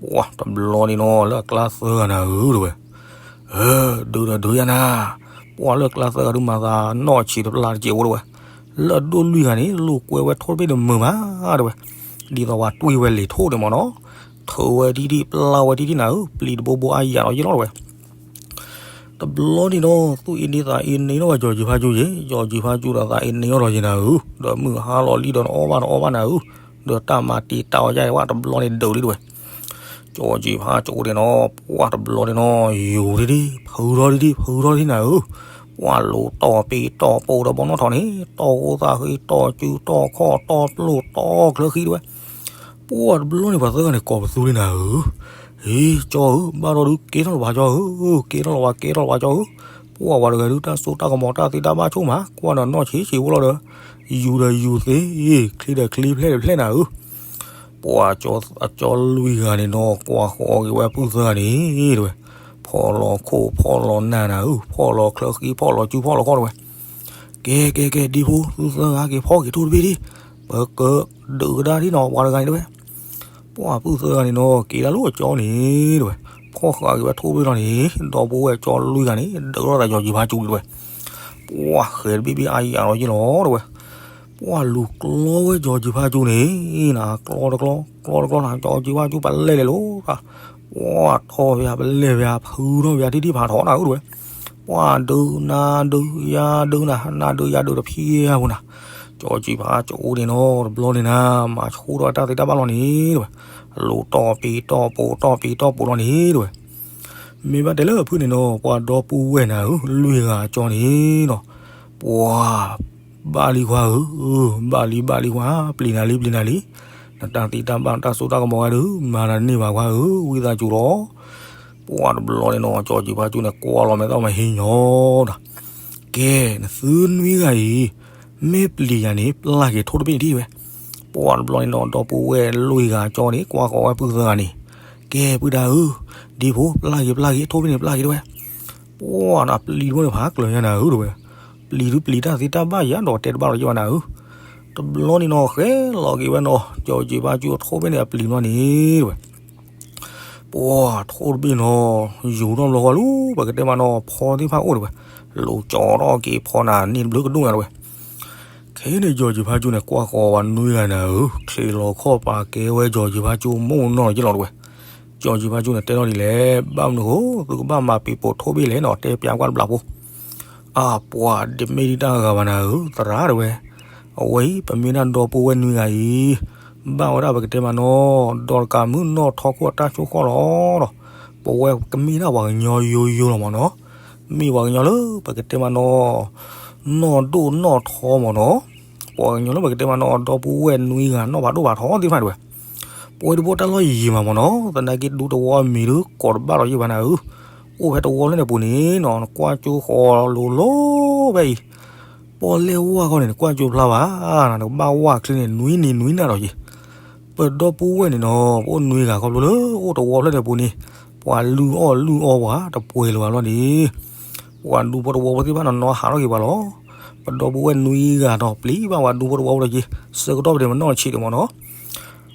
ပှၤတဘျီန့ၣ်နီၤ လၢအကျါသၢဂၤနၤဧၢ တဲဝဲ ဒုးဒီးဒုးယၤနၤ, ပှၤလၢအကျါသၢဂၤဒုးမၤသးနီၢ်ဆံးတပျၢ်တစဲးဖိတဲဝဲ, လၢအဒိၣ်လွံၢ်ဂၤန့ၣ် လိာ်ကွဲဝဲထိၣ်တဘ့ၣ်န့ၣ်မုာ်မးတဲဝဲ, ဒ်သိးပှၤတွံၢ်ဝဲလံာ်ထိၣ်န့ၣ်မးနီၤ, ထုးဝဲဒ်ဒ်ပျၢ်ဝဲဒ်ဒ်နၤဧၢ, ပျံၤတဘိဘိအါယၤလီၤယံၤလီၤတဲဝဲ တဘျီန့ၣ်နီၤ သူၣ်အ့န့သးအ့န့အီၣ်ဝဲစီၤကၠံၤဖါကၠူယဲ, စီၤကၠံၤဖါကၠူဒီးသးအ့န့အီၣ်လီၤယံၤနၤဧၢ, ဒီးမုၢ်ဟါလီၤလံဒီးနအီၣ်ဘၣ်နအီဘၣ်နၤဧၢ, ဒီးတၢ်မၤတံာ်တာ်အီၤယါအံၤဝဲတဘျီန့ၣ်ဒုးလံတဲဝဲ စီၤကၠံၤဖါကၠူန့ၣ်နီၤ ပှၤတဘျီန့ၣ်နီၤ ယူၤဒံဒံ ဖုထီၣ်ဒံဒံ ဖုထီၣ်ဒံနၤဧၢ, ပှၤလူၤတီၢ်ပ့ၤတီၢ်ပိာ်ဒီးဘီနီၣ်ထီၣ်န့ၣ် တီၢ်ဃိသးဃ့ တီၢ်စုတီၢ်ခီၣ် တီၢ်ပျိၢ်တီၢ်ချၢဃံတဲဝဲ, ပှၤတဘျီန့ၣ် ပှၤသၢဂၤန့ၣ် ကိးပသူလံနၤဧၢ, ဟ့ ကၠီဧၢ, ဘၣ်ဒီးဒုးကဲထီၣ်လၢၤဘၣ်ကၠီဧၢ, ကဲထီၣ်လၢၤဘၣ် ကဲထီၣ်လၢၤဘၣ်ကၠီဧၢ, ပှၤဝဲတဂၤဒုးတၢ်စိတၢ်ကမီၤတၢ်သ့တၢ်ဘၣ်ဆိၣ်မး ကွၢ်ဒီးနီၢ်ဆံးဆံးဖိလီၤဒီး, ယူၤဒီးယူၤသ့, ချံဒီးချံဖျဲၣ်ဒီးဖျဲၣ်နၤဧၢ ပှၤအကၠီလွံၢ်ဂၤန့ၣ်နီၤ ကွၢ်ဃီၤက့ၤဝဲပုၢ်သၢဂၤန့ၣ်တဲဝဲ, ဖီၣ်လီၤခိၣ်ဖီၣ်လီၤနၢ်နၤဧၢ, ဖီၣ်လီၤချၢဃံဖီၣ်လီၤစုဖီၣ်လီၤခီၣ်တဲဝဲ, ကဲကဲကဲ ဒ့ဖိ သုသၢဂၤက့ၤဖီၣ်က့ၤထိၣ်တဘ့ၣ်ဒံ, ပကဒုးကဒါဒံနီၤ ပှၤတဂၤန့ၣ်တဲဝဲ ပှၤပုၢ်သၢဂၤန့ၣ်နီၤ က့ၤဒၣ်လၢအကၠီန့ၣ်တဲဝဲ, ဖီၣ်ဃာ်က့ၤဝဲထိၣ်တဘ့ၣ်လီၤန့ၣ် ဒီပုၢ်ဝဲၢ်ကၠီလွံၢ်ဂၤန့ၣ် ဒုးထီၣ်သးကၠီကၠံဖါကၠူတဲဝဲ, ပှၤဃဲၤတဘ့ၣ်ဘ့ၣ်အါယၤလီၤယံၤလီၤတဲဝဲ, ပှၤလူၤကျီဝဲကၠီကၠံဖါကၠူန့ၣ်နၤ ကျီတကျီ ကျီတကျီနၤ ကၠီကၠံဖါကၠူပလဲၣ်လဲၣ်လီၤ, ပှၤထီၣ်ဝဲပလဲၣ်ဝဲ ဖုထီၣ်ဝဲဒံဒံဖးထီနၤဧၢတဲဝဲ, ပှၤဒုးနၤဒုးယၤဒုးနၤ နၤဒုးယၤဒုးတဖံးအပူၤနၤ, ကၠီကၠံဖါကၠူန့ၣ်နီၤ တဘျီန့ၣ်နၤ မၤဆိထီၣ်တၢ်သ့တၢ်ဘၣ်လီၤန့ၣ်တဲဝဲ, လူၤတီၢ်ပ့ၤတီၢ်ပိာ်တီၢ်ပ့ၤတီၢ်ပိာ်လီၤန့ၣ်တဲဝဲ မ့ၢ်ဘၣ်တဲလၢအဖုၣ်န့ၣ်နီၤ ပှၤဒီပုၢ်ဝဲၢ်နၤဧၢ လွံၢ်ဂၤကၠီန့ၣ်နီၤ, ပှၤ ဘၣ်လံခွါဧၢ, ဘၣ်လံဘၣ်လံခွါ, ပျံၤနၤလံပျံၤနၤလံ, နတၢ်သ့တၢ်ဘၣ်နတၢ်စိတၢ်ကမီၤဂၤဒုး မၤနၤတန့ၢ်ဘၣ်ခွါဧၢ, ဝံသးစူၤလီၤ, ပှၤတဘျီန့ၣ်နီၤ ကၠီကၠံဖါကၠူန့ၣ် ကွၢ်လီၤမဲာ်သီၣ်မဟ့ညီဒီး, ကဲ နသုနွံဂၤအံၤ မ့ၢ်ပျံၤယၤန့ၣ် ပျၢ်က့ၤထိၣ်တဘ့ၣ်န့ၣ်ဒံးဝဲ, ပှၤတဘျီန့ၣ်နီၤ ဒီပုၢ်ဝဲၢ်လွံၢ်ဂၤကၠီန့ၣ် ကွၢ်ဃီၤဝဲပုၢ်သၢဂၤန့ၣ်, ကဲ ပုၢ်ဒါဧၢ, ဒ့ဖိ ပျၢ်က့ၤပျၢ်က့ၤ ထိၣ်တဘ့ၣ်န့ၣ်ပျၢ်က့ၤတဲဝဲ ပှၤနပျံၤတဘိန့ၣ် ဖးကျၢၤညါနၤဧၢတဲဝဲ, ပျံၤဒုးပျံၤတၢ်သ့တၢ်ဘၣ်ယၤဒီးတဲတဘၣ်လီၤယံၤဘၣ်နၤဧၢ, တဘျီန့ၣ်နီၤ ဃဲလီၤက့ၤဝဲနီၤ ကၠီကၠံဖါကၠူအထိၣ်တဘ့ၣ်န့ၣ် အပျံၤဘျီန့ၣ်တဲဝဲ, ပှၤထိၣ်တဘ့ၣ်နီၤ ယူၤထီၣ်ဘျီဃီလၢ ပကတဲမးနီၤ ဖီသ့ၣ်တဖၣ်အိၣ်တဲဝဲ, လူၤကၠီထီၣ်က့ၤဖီနၤန့ၢ်တဘျုးကဒိၣ်ညါတဲဝဲ ခဲန့ၣ် ကၠီကၠံဖါကၠူန့ၣ် ကွၢ်ဃီၤဝဲနွံဂၤနၤဧၢ, ချ့လီၤခီၣ်ပာ်ကဲဝဲကၠီကၠံဖါကၠူမိၢ်နီၢ်လီၤယံၤလီၤတဲဝဲ, ကၠီကၠံဖါကၠူန့ၣ် တဲထီၣ်ဒ်လဲၣ်, ဘၣ်မနုၤဃိ သုကဘၣ်မၤပံၤပိာ်ထိၣ်ဘ့ၣ်လဲၣ်နီၤ တဲပျးကွၢ်တဘျီဖိ, အပှၤတမ့ၢ်ဒံးတၢ်ဂၤဘၣ်နၤဧၢ သရၣ်တဲဝဲ, အဝဲအံၤ ပမ့ၢ်ဒၣ်ဒီပုၢ်ဝဲၢ်နွံဂၤအံၤ, ဘၣ်ဝဲဒၣ်ပကတဲမးနီၤ ဒီးတကးမုၢ်နီၢ်ထီခိၣ်အတၢ်ဆိၣ်ဃီၣ်လီၤဒီး, ပဝဲကမ့ၢ်ဒၣ်ပှၤကညီယိယိလီၤမးနီၤ, မ့ၢ်ပှၤကညီလၢပကတဲမးနီၤ, နီၢ်ဒိၣ်နီၢ်ထီမးနီၤ, ပှၤကညီလၢပကတဲမးနီၤ ဒီပုၢ်ဝဲၢ်နွံဂၤနီၢ်ဖးဒိၣ်ဖးထီသ့ၣ်တဖၣ်တဲဝဲ, ပဝဲတဘိတၢ်လီၢ်ယံာ်မးမးနီၤ သနာ်က့ဒူသဝီအမံၤဒုးကိးတဘၣ်လီၤယံၤဘၣ်နၤဧၢ, အိၣ်ဖဲတဝီဖျၢၣ်န့ၣ်ပူၤန့ၣ်နီၤ နကွၢ်ကၠိဃီလိၤလိၤဖဲအံၤ, ပီၣ်လဲၣ်ဝၣ်ဃီန့ၣ် နကွၢ်ကၠိဖျါဘၣ်, နကဘၣ်ဝၣ်ချ့န့ၣ် နွံနံၤနွံနၤဒီးယံၤ, ပဒီပုၢ်ဝဲၢ်န့ၣ်နီၤ ပအိၣ်နွံဂၤခီဖျိလၢ အိၣ်တဝီဖျၢၣ်န့ၣ်ပူၤန့ၣ်, ပှၤလုၢ်အီၣ်လုၢ်အီပှၤတပှဲၤလၢၤဘၣ်လီၤန့ၣ်, ပှၤဒူဖိတဝီဖိသ့ၣ်တဖၣ်နီၤနီၤဟးထီၣ်က့ၤပှၤလီၤ. ပဒီပုၢ်ဝဲၢ်နွံဂၤဒီး ပျံၤဘၣ်ပှၤဒူဖိတဝီဖိဒီးက့ၤ ဆၢကတီၢ်ပတမနီၣ်ဆံးဒံးမ့ၢ်နီၤ.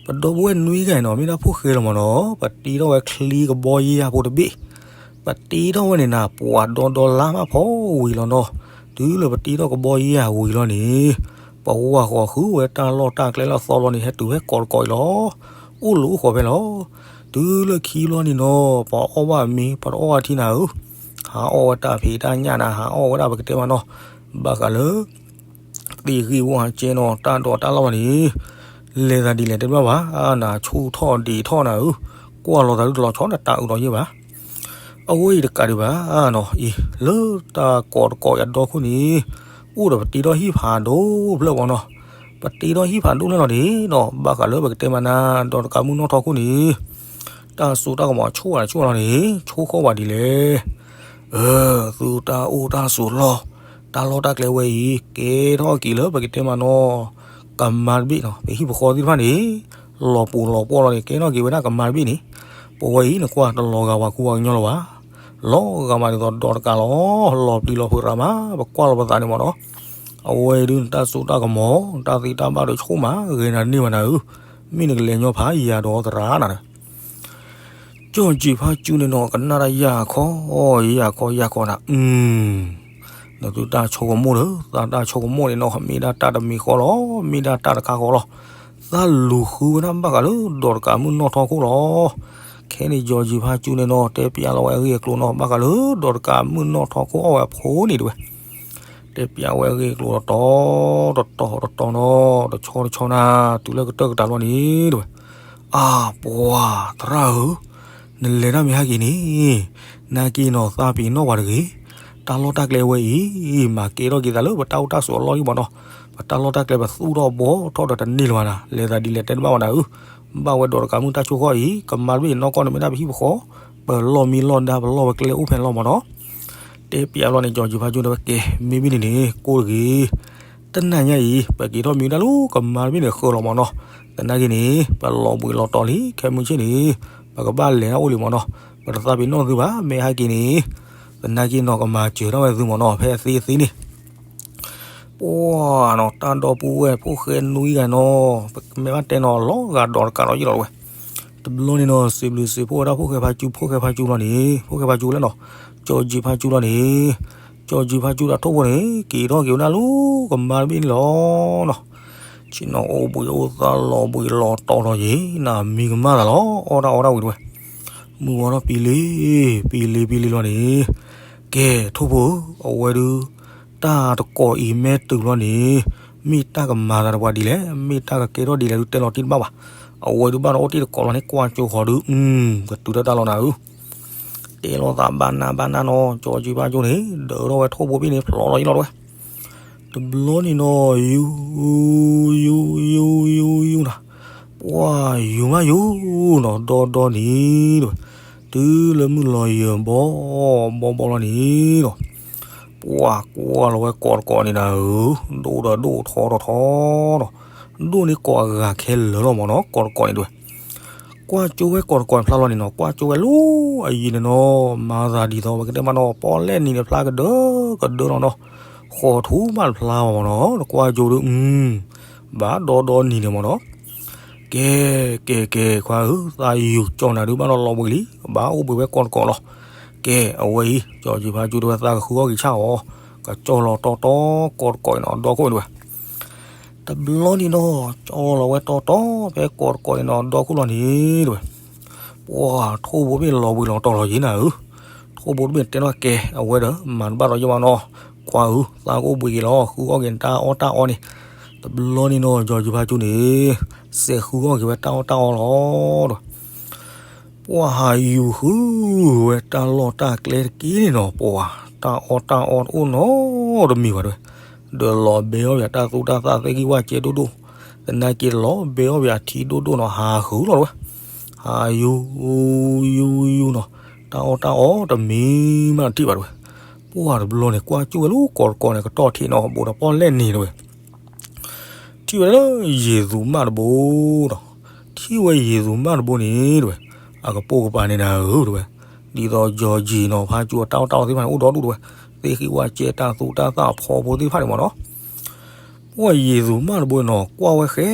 ပဒီပုၢ်ဝဲၢ်နွံဂၤအံၤနီၤ မ့ၢ်ဒၣ်ဖိၣ်ဃဲလီၤမ့ၢ်နီၤ, ပတ့ထီၣ်ဝဲချံကဘီယဲၢ်ဖိတဘ့ၣ်, ပတ့ထီၣ်ဝဲန့ၣ်နၤ ပှၤဒီဒီလါမးဖီဝံၤလီၤနီၤ, တုၤလၢပတ့ထီၣ်ကဘီယဲၢ်ဝံၤလီၤန့ၣ်, ပဝၢ်ဃီၤဃုာ်ဝဲတၢ်လီၢ်တၢ်ကျဲလၢအသီလီၤန့ၣ် ဟဲတုၤဖဲကိးတကိးအံၤလီၤ. အိၣ်လူၤအိၣ်ဃီၤဖဲလီၤ. တုၤလၢခံဘျီန့ၣ်နီၤ ပှၤအီၣ်ဘၣ်မ့ၤ ပှၤတအီၣ်ဘၣ်ထံနၤဧၢ, ဟးအီၣ်ဝဲတၢ်ဖံးတၢ်ညၣ်နၤ ဟးအီၣ်ဝဲဒၣ်ပကတဲမးနီၤ, ဘၣ်ဃးလၢ သ့ၣ်ဂံၢ်ဝီဟးကဲနီၤ တၢ်ဒိးတၢ်လီၢ်ဘၣ်န့ၣ်, လဲၤသးဒ်လဲၣ်တဲတဘၣ်ဘၣ်, နဆူၣ်ထီၣ်ဒံးထီၣ်နၤဧၢ, ကွၢ်လီၤသးဒုတလီၤဆီဒီးတၢ်အုးဒီးယဲၢ်ဘၣ်. အဝဲအံၤတကးဒံးဘၣ်နီၤ, အံၤလၢတၢ်ကိးတကိးအံၤအဒီခိၣ်န့ၣ်, အိၣ်ဒီးပတ့ထီၣ်ဟံၣ်ဖးဒိၣ်ဖျၢၣ်မ့ၢ်နီၤ, ပတ့ထီၣ်ဟံၣ်ဖးဒိၣ်ဖျၢၣ်လီၤန့ၣ်နီၤ ဘၣ်ဃးလၢပကတဲမးနၤ ဒီးတကးမုၢ်နီၢ်ထီခိၣ်န့ၣ်, တၢ်စိတၢ်ကမီၤဆိၣ်ဂ့ၤဆိၣ်ဝါလီၤန့ၣ် ဆိၣ်ဃီၣ်ဝဲဒ်လဲၣ်. အၢ သုတၢ်အိၣ်တၢ်ဆိးလီၢ်, တၢ်လီၢ်တၢ်ကျဲဝဲအံၤ ကဲထီၣ်က့ၤလၢပကတဲမးနီၤ, ကမါတဘ့ၣ်နီၤ, ပဟံၣ်ပဃီသ့ၣ်တဖၣ်န့ၣ် လီၤပှီၤလီၤပှီၢ်လီၤန့ၣ် ကဲထီၣ်က့ၤဝဲဒၣ်ကမါတဘ့ၣ်န့ၣ်, ပဝဲအံၤနကွၢ်တလီၤဂာ်ပှၤကူပှၤကညီလၢၤဘၣ်, လီၤဂာ်မးဒ်သိးဒီးတကးလီၤ, လီၤပျံၤလီၤဖုးရၤမး ပကွၢ်လီၤပသးန့ၣ်မ့ၢ်နီၤ, အဝဲအံၤဒုးနတၢ်စိတၢ်ကမီၤ တၢ်သ့တၢ်ဘၣ်ဒီးဆိၣ်မးဂ့ၤနၤတန့ၢ်ဘၣ်နၤဧၢ, မ့ၢ်နကလဲၤညီဖးယၤဒီးသရၣ်နၤ ကၠီၣ်ကၠံၣ်ဖါကၠူန့ၣ်နီၤ ကနၣ်တၢ်ယၢ်ခီ ယၢ်ခီယၢ်ခီနၤ, အၢ နသုတၢ်ဆိကမိၣ်လၢ သးတၢ်ဆိကမိၣ်န့ၣ်နီၤ မ့ၢ်ဒၣ်တၢ်တမံၤဃီလီၤ, မ့ၢ်ဒၣ်တၢ်တခါဃီလီၤ, သးလူၤဃုဝဲဒၣ်ဘၣ်ဃးလၢ ဒီးတကးမုၢ်နီၢ်ထီခိၣ်လီၤ. ခဲန့ၣ် ကၠီၣ်ကၠံၣ်ဖါကၠူန့ၣ်နီၤ တဲပျးလီၤဝဲအဂ့ၢ်အကျိၤနီၤ ဘၣ်ဃးလၢ ဒီးတကးမုၢ်နီၢ်ထီခိၣ်အီၣ်ဝဲအဖိန့ၣ်တဝဲ တဲပျးဝဲအဂ့ၢ်အကျိၤတတီၤတတီၤတတီၤနီၤ တဆီတဆီနၤ တုၤလၢကတၢၢ်ကတၢၢ်လီၤန့ၣ် တဝဲ, အါ ပှၤသရၣ်ဧၢ, နလဲၤတၢ်မ့ၢ်ဟဲက့ၤန့ၣ်, နာ်က့ၤနီၤသးပ့ၤနီၣ်ပှၤတဂ့ၤ, တၢ်လီၢ်တၢ်ကျဲဝဲအံၤ မၤကဲထီၣ်က့ၤသးလၢပတၢ်အိၣ်တၢ်ဆိးအလီၢ်လံမ့ၢ်နီၤ, ပတၢ်လီၢ်တၢ်ကျဲပသူၣ်ထီၣ်ဘှီထီၣ်ဒီးတန့ၢ်လၢၤဘၣ်နၤ, လဲၤသးဒ်လဲၣ်တဲတဘၣ်ဝဲနၤဧၢ, ဘၣ်ဝဲဒီးတကးမုၢ်တၢ်ဆိၣ်ဃီၣ်အံၤ ကမါတဘ့ၣ်နီၢ်ကီၢ်န့ၣ်မ့ၢ်ဒၣ်ပဟံၣ်ပဃီ, ပလီၢ်မံလီၢ်ဒါပလီၢ်ပကျဲအိၣ်ဖဲလီၤမ့ၢ်နီၤ တဲပျးလီၤန့ၣ် ကၠီၣ်ကၠံၣ်ဖါကၠူတဲဝဲကဲ မ့မ့ၢ်န့ၣ်န့ၣ် ကိၢ်တဂ့ၤ, တနၤညါအံၤ ပက့ၤထီၣ်မံဝဲဒၣ်လၢကမါတဘ့ၣ်န့ၣ်ဃၢၤလီၤမ့ၢ်နီၤ, သနာ်က့န့ၣ် ပလီၤဘှံးလီၤတီၤလံ ခဲမုၢ်ဆ့ၣ်န့ၣ် ပကဘၣ်လဲၤဒၣ်အိၣ်လံမ့ၢ်နီၤ, ပတသးပ့ၤနီၣ်သုဘၣ် မ့ၢ်ဟဲက့ၤန့ၣ်, သနာ်က့နီၤ ကမၤစၢၤထီၣ်ဝဲသုမ့ၢ်နီၤ ဖဲအသ့အသ့န့ၣ် ပှၤနီၤ တၢ်ဒီပုၢ်ဝဲၢ်ဖိၣ်ဃဲနွံဂၤနီၤ, ပမ့ၢ်ဘၣ်တဲနီၤ လီၤဂာ်ဒီးတကးလီၤယံာ်လီၤတဝဲ, တဘျီန့ၣ်နီၤ စံးဘျုးစံးဖှိၣ်ဝဲဒၣ်ဖိၣ်ဃဲဖါကၠူ ဖိၣ်ဃဲဖါကၠူလီၤန့ၣ် ဖိၣ်ဃဲဖါကၠူလဲၣ်နီၤ, ကၠီၣ်ကၠံၣ်ဖါကၠူလီၤန့ၣ်, ကၠီၣ်ကၠံၣ်ဖါကၠူဒီးထိၣ်ဖိန့ၣ် က့ၤထီၣ်က့ၤဝဲဒၣ်လၢကမါတဘ့ၣ်န့ၣ်လီၤနီၤ, ဆ့ၣ်နီၤအိၣ်ဘှံးအိၣ်သါလီၤဘှံးလီၤတီၤလီၤယံၤ နမံၤကမၣ်သးလီၤ အီၣ်တၢ်အီတၢ်ဝံၤတဝဲ, မုၢ်ဝါထီၣ်ပံလံ, ပံလံပံလံလီၤန့ၣ်, ကဲ ထိၣ်ဖိဧၢ, အဝဲဒုး တၢ်တကိးအံၤမ့ၢ်တုၤလီၤန့ၣ်, မ့ၢ်တၢ်ကမၤသးဒီးပှၤဒ်လဲၣ်, မ့ၢ်တၢ်ကကဲထီၣ်ဒ်လဲၣ်ဒုးတဲလီၤတံၢ်တဘၣ်ဘၣ်, အဝဲဒုးဘၣ်ဒီးအိၣ်တ့ၢ်တကိးလီၤန့ၣ် ကွၢ်ကၠိဃီၤဒုး, ကတုၤတၢ်တၢ်လီၤနၤဧၢ, တဲလိာ်သးဘၣ်နၢ်ဘၣ်နၢ်နီၤ ကၠီၣ်ကၠံၣ်ဖါကၠူန့ၣ် ဒၢးထီၣ်ဝဲထိၣ်ဖိဘ့ၣ်န့ၣ် ဖျိးလီၤယံၤလီၤတဝဲ တဘျီန့ၣ်နီၤ ယူၤ ယူၤ ယူၤ ယူၤ ယူၤ နၤ, ပှၤယူၤမးယူၤနီၤ ဒီဒီနံၤတဝဲ, တုၤလၢမုၢ်လီၤယၢၤဘီဘီဘီလီၤန့ၣ်နီၤ, ပှၤကွၢ်လီၤဝဲကိးတကိးန့ၣ်နၤဧၢ, ဒိၣ်ဒီးဒိၣ်ထီဒီးထီဒီး, ဒိၣ်န့ၢ်ကိးအဂၤခဲလၢာ်လီၤမ့ၢ်နီၤ ကိးတကိးန့ၣ်တဝဲ ကွၢ်ကၠိဝဲကိးတကိးန့ၣ်ဖျါလီၤန့ၣ်နီၤ ကွၢ်ကၠိဝဲလီၤအယံၤန့ၣ်နီၤ မၤသးဒ်သိးပကတဲမးနီၤ ပီၣ်လဲၣ်နံၤန့ၣ်ဖျါကဒၢကဒၢလီၤနီၤ, ဃီၤထူဘၣ်တဖျါဘၣ်မ့ၢ်နီၤ နကွၢ်ကၠိဒုး, ဘၣ်ဒီဒီနံၤန့ၣ်မ့ၢ်နီၤ, ကဲ ကဲ ကဲ ခွါဧၢ သးယူၤကၠီၣ်နၤဒုးဘၣ်ဒီးလီၤဘှံးလံ ကဘၣ်အိၣ်ဘှံးဝဲကိးတကိးလီၤ, ကဲ အဝဲအံၤ ကၠီၣ်ကၠံၣ်ဖါကၠူတဲဝဲသးကဃုအီၣ်က့ၤဆၣ်အီၤ, ကကၠီၣ်လီၤတီတီကိးတကိးအံၤနီၤ ဒီခိၣ်န့ၣ်တဝဲ တဘျီန့ၣ်နီၤ ကၠီၣ်လီၤဝဲတီတီ ဖဲကိးတကိးအံၤနီၤ ဒီခိၣ်လီၤန့ၣ်တဝဲ, ပှၤထိၣ်ဖိဘ့ၣ်လီၤဘှံးလီၤတီၤလီၤယံၤနၤဧၢ, ထိၣ်ဖိတဘ့ၣ်တဲနီၤကဲ အဝဲဒီးမၤတဘၣ်ဒီးယမၤနီၤ, ခွါဧၢ သးကအိၣ်ဘှံးက့ၤလီၤ ဃုအီၣ်က့ၤနတၢ်အီၣ်တၢ်အီန့ၣ်, တဘျီန့ၣ်နီၤ ကၠီၣ်ကၠံၣ်ဖါကၠူန့ၣ် စဲးဃုအီၣ်က့ၤဝဲတၢ်အီၣ်တၢ်အီလီၤဒီး ပှၤဟးယူၤဃုဝဲတၢ်လီၢ်တၢ်ကျဲတက့ၢ်န့ၣ်နီၤ ပှၤတၢ်အီၣ်တၢ်အီတအိၣ်နီတမံၤဘၣ်တဝဲ, ဒီးလီၤဘဲအီၣ်ပှၤတၢ်သူတၢ်သၣ်သ့ၣ်ဂံၢ်ဝၣ်ကဲဒိၣ်ဒိၣ်, သနာ်က့လီၤဘဲအီၣ်ပှၤထံဒိၣ်ဒိၣ်နီၤ ဟးဃုလီၤတဝဲ, ဟးယူၤ ယူၤ ယူၤနီၤ, တၢ်အီၣ်တၢ်အီတမံၤမးတထံၣ်ဘၣ်တဲဝဲ. ပှၢ်တဘျီန့ၣ် ကွၢ်ကၠိၣ်ဝဲလၢကီၢ်တကီၢ်န့ၣ် ကတီၢ်ထံးနီၤ ဘူးဒီးပီၣ်လဲၣ်န့ၣ်တဲဝဲ. ထံၣ်ဝဲလၢယ့ၣ်သူမၣ်တဘိဒီး ထံၣ်ဝဲယ့ၣ်သူမၣ်တဘိန့ၣ်တဲဝဲ, အကပိာ်ကပၤန့ၣ်နၤဧၢတဲဝဲ, ဒ်သိးကၠီၤကၠံၤနီၤ ဖါကၠိအတၢ်အီၣ်တၢ်အီသ့ၣ်တဖၣ်န့ၣ် အိၣ်ဒီဒူၣ်တဲဝဲ, သ့ၣ်ဃံဝၣ်ကဲတၢ်သူတၢ်သၣ်အဖီဖိသ့ၣ်တဖၣ်န့ၣ်မ့ၢ်နီၤ. ပှၢ်ယ့ၣ်သူမၣ်တဘိန့ၣ်နီၤ ကွၢ်ဝဲဃဲ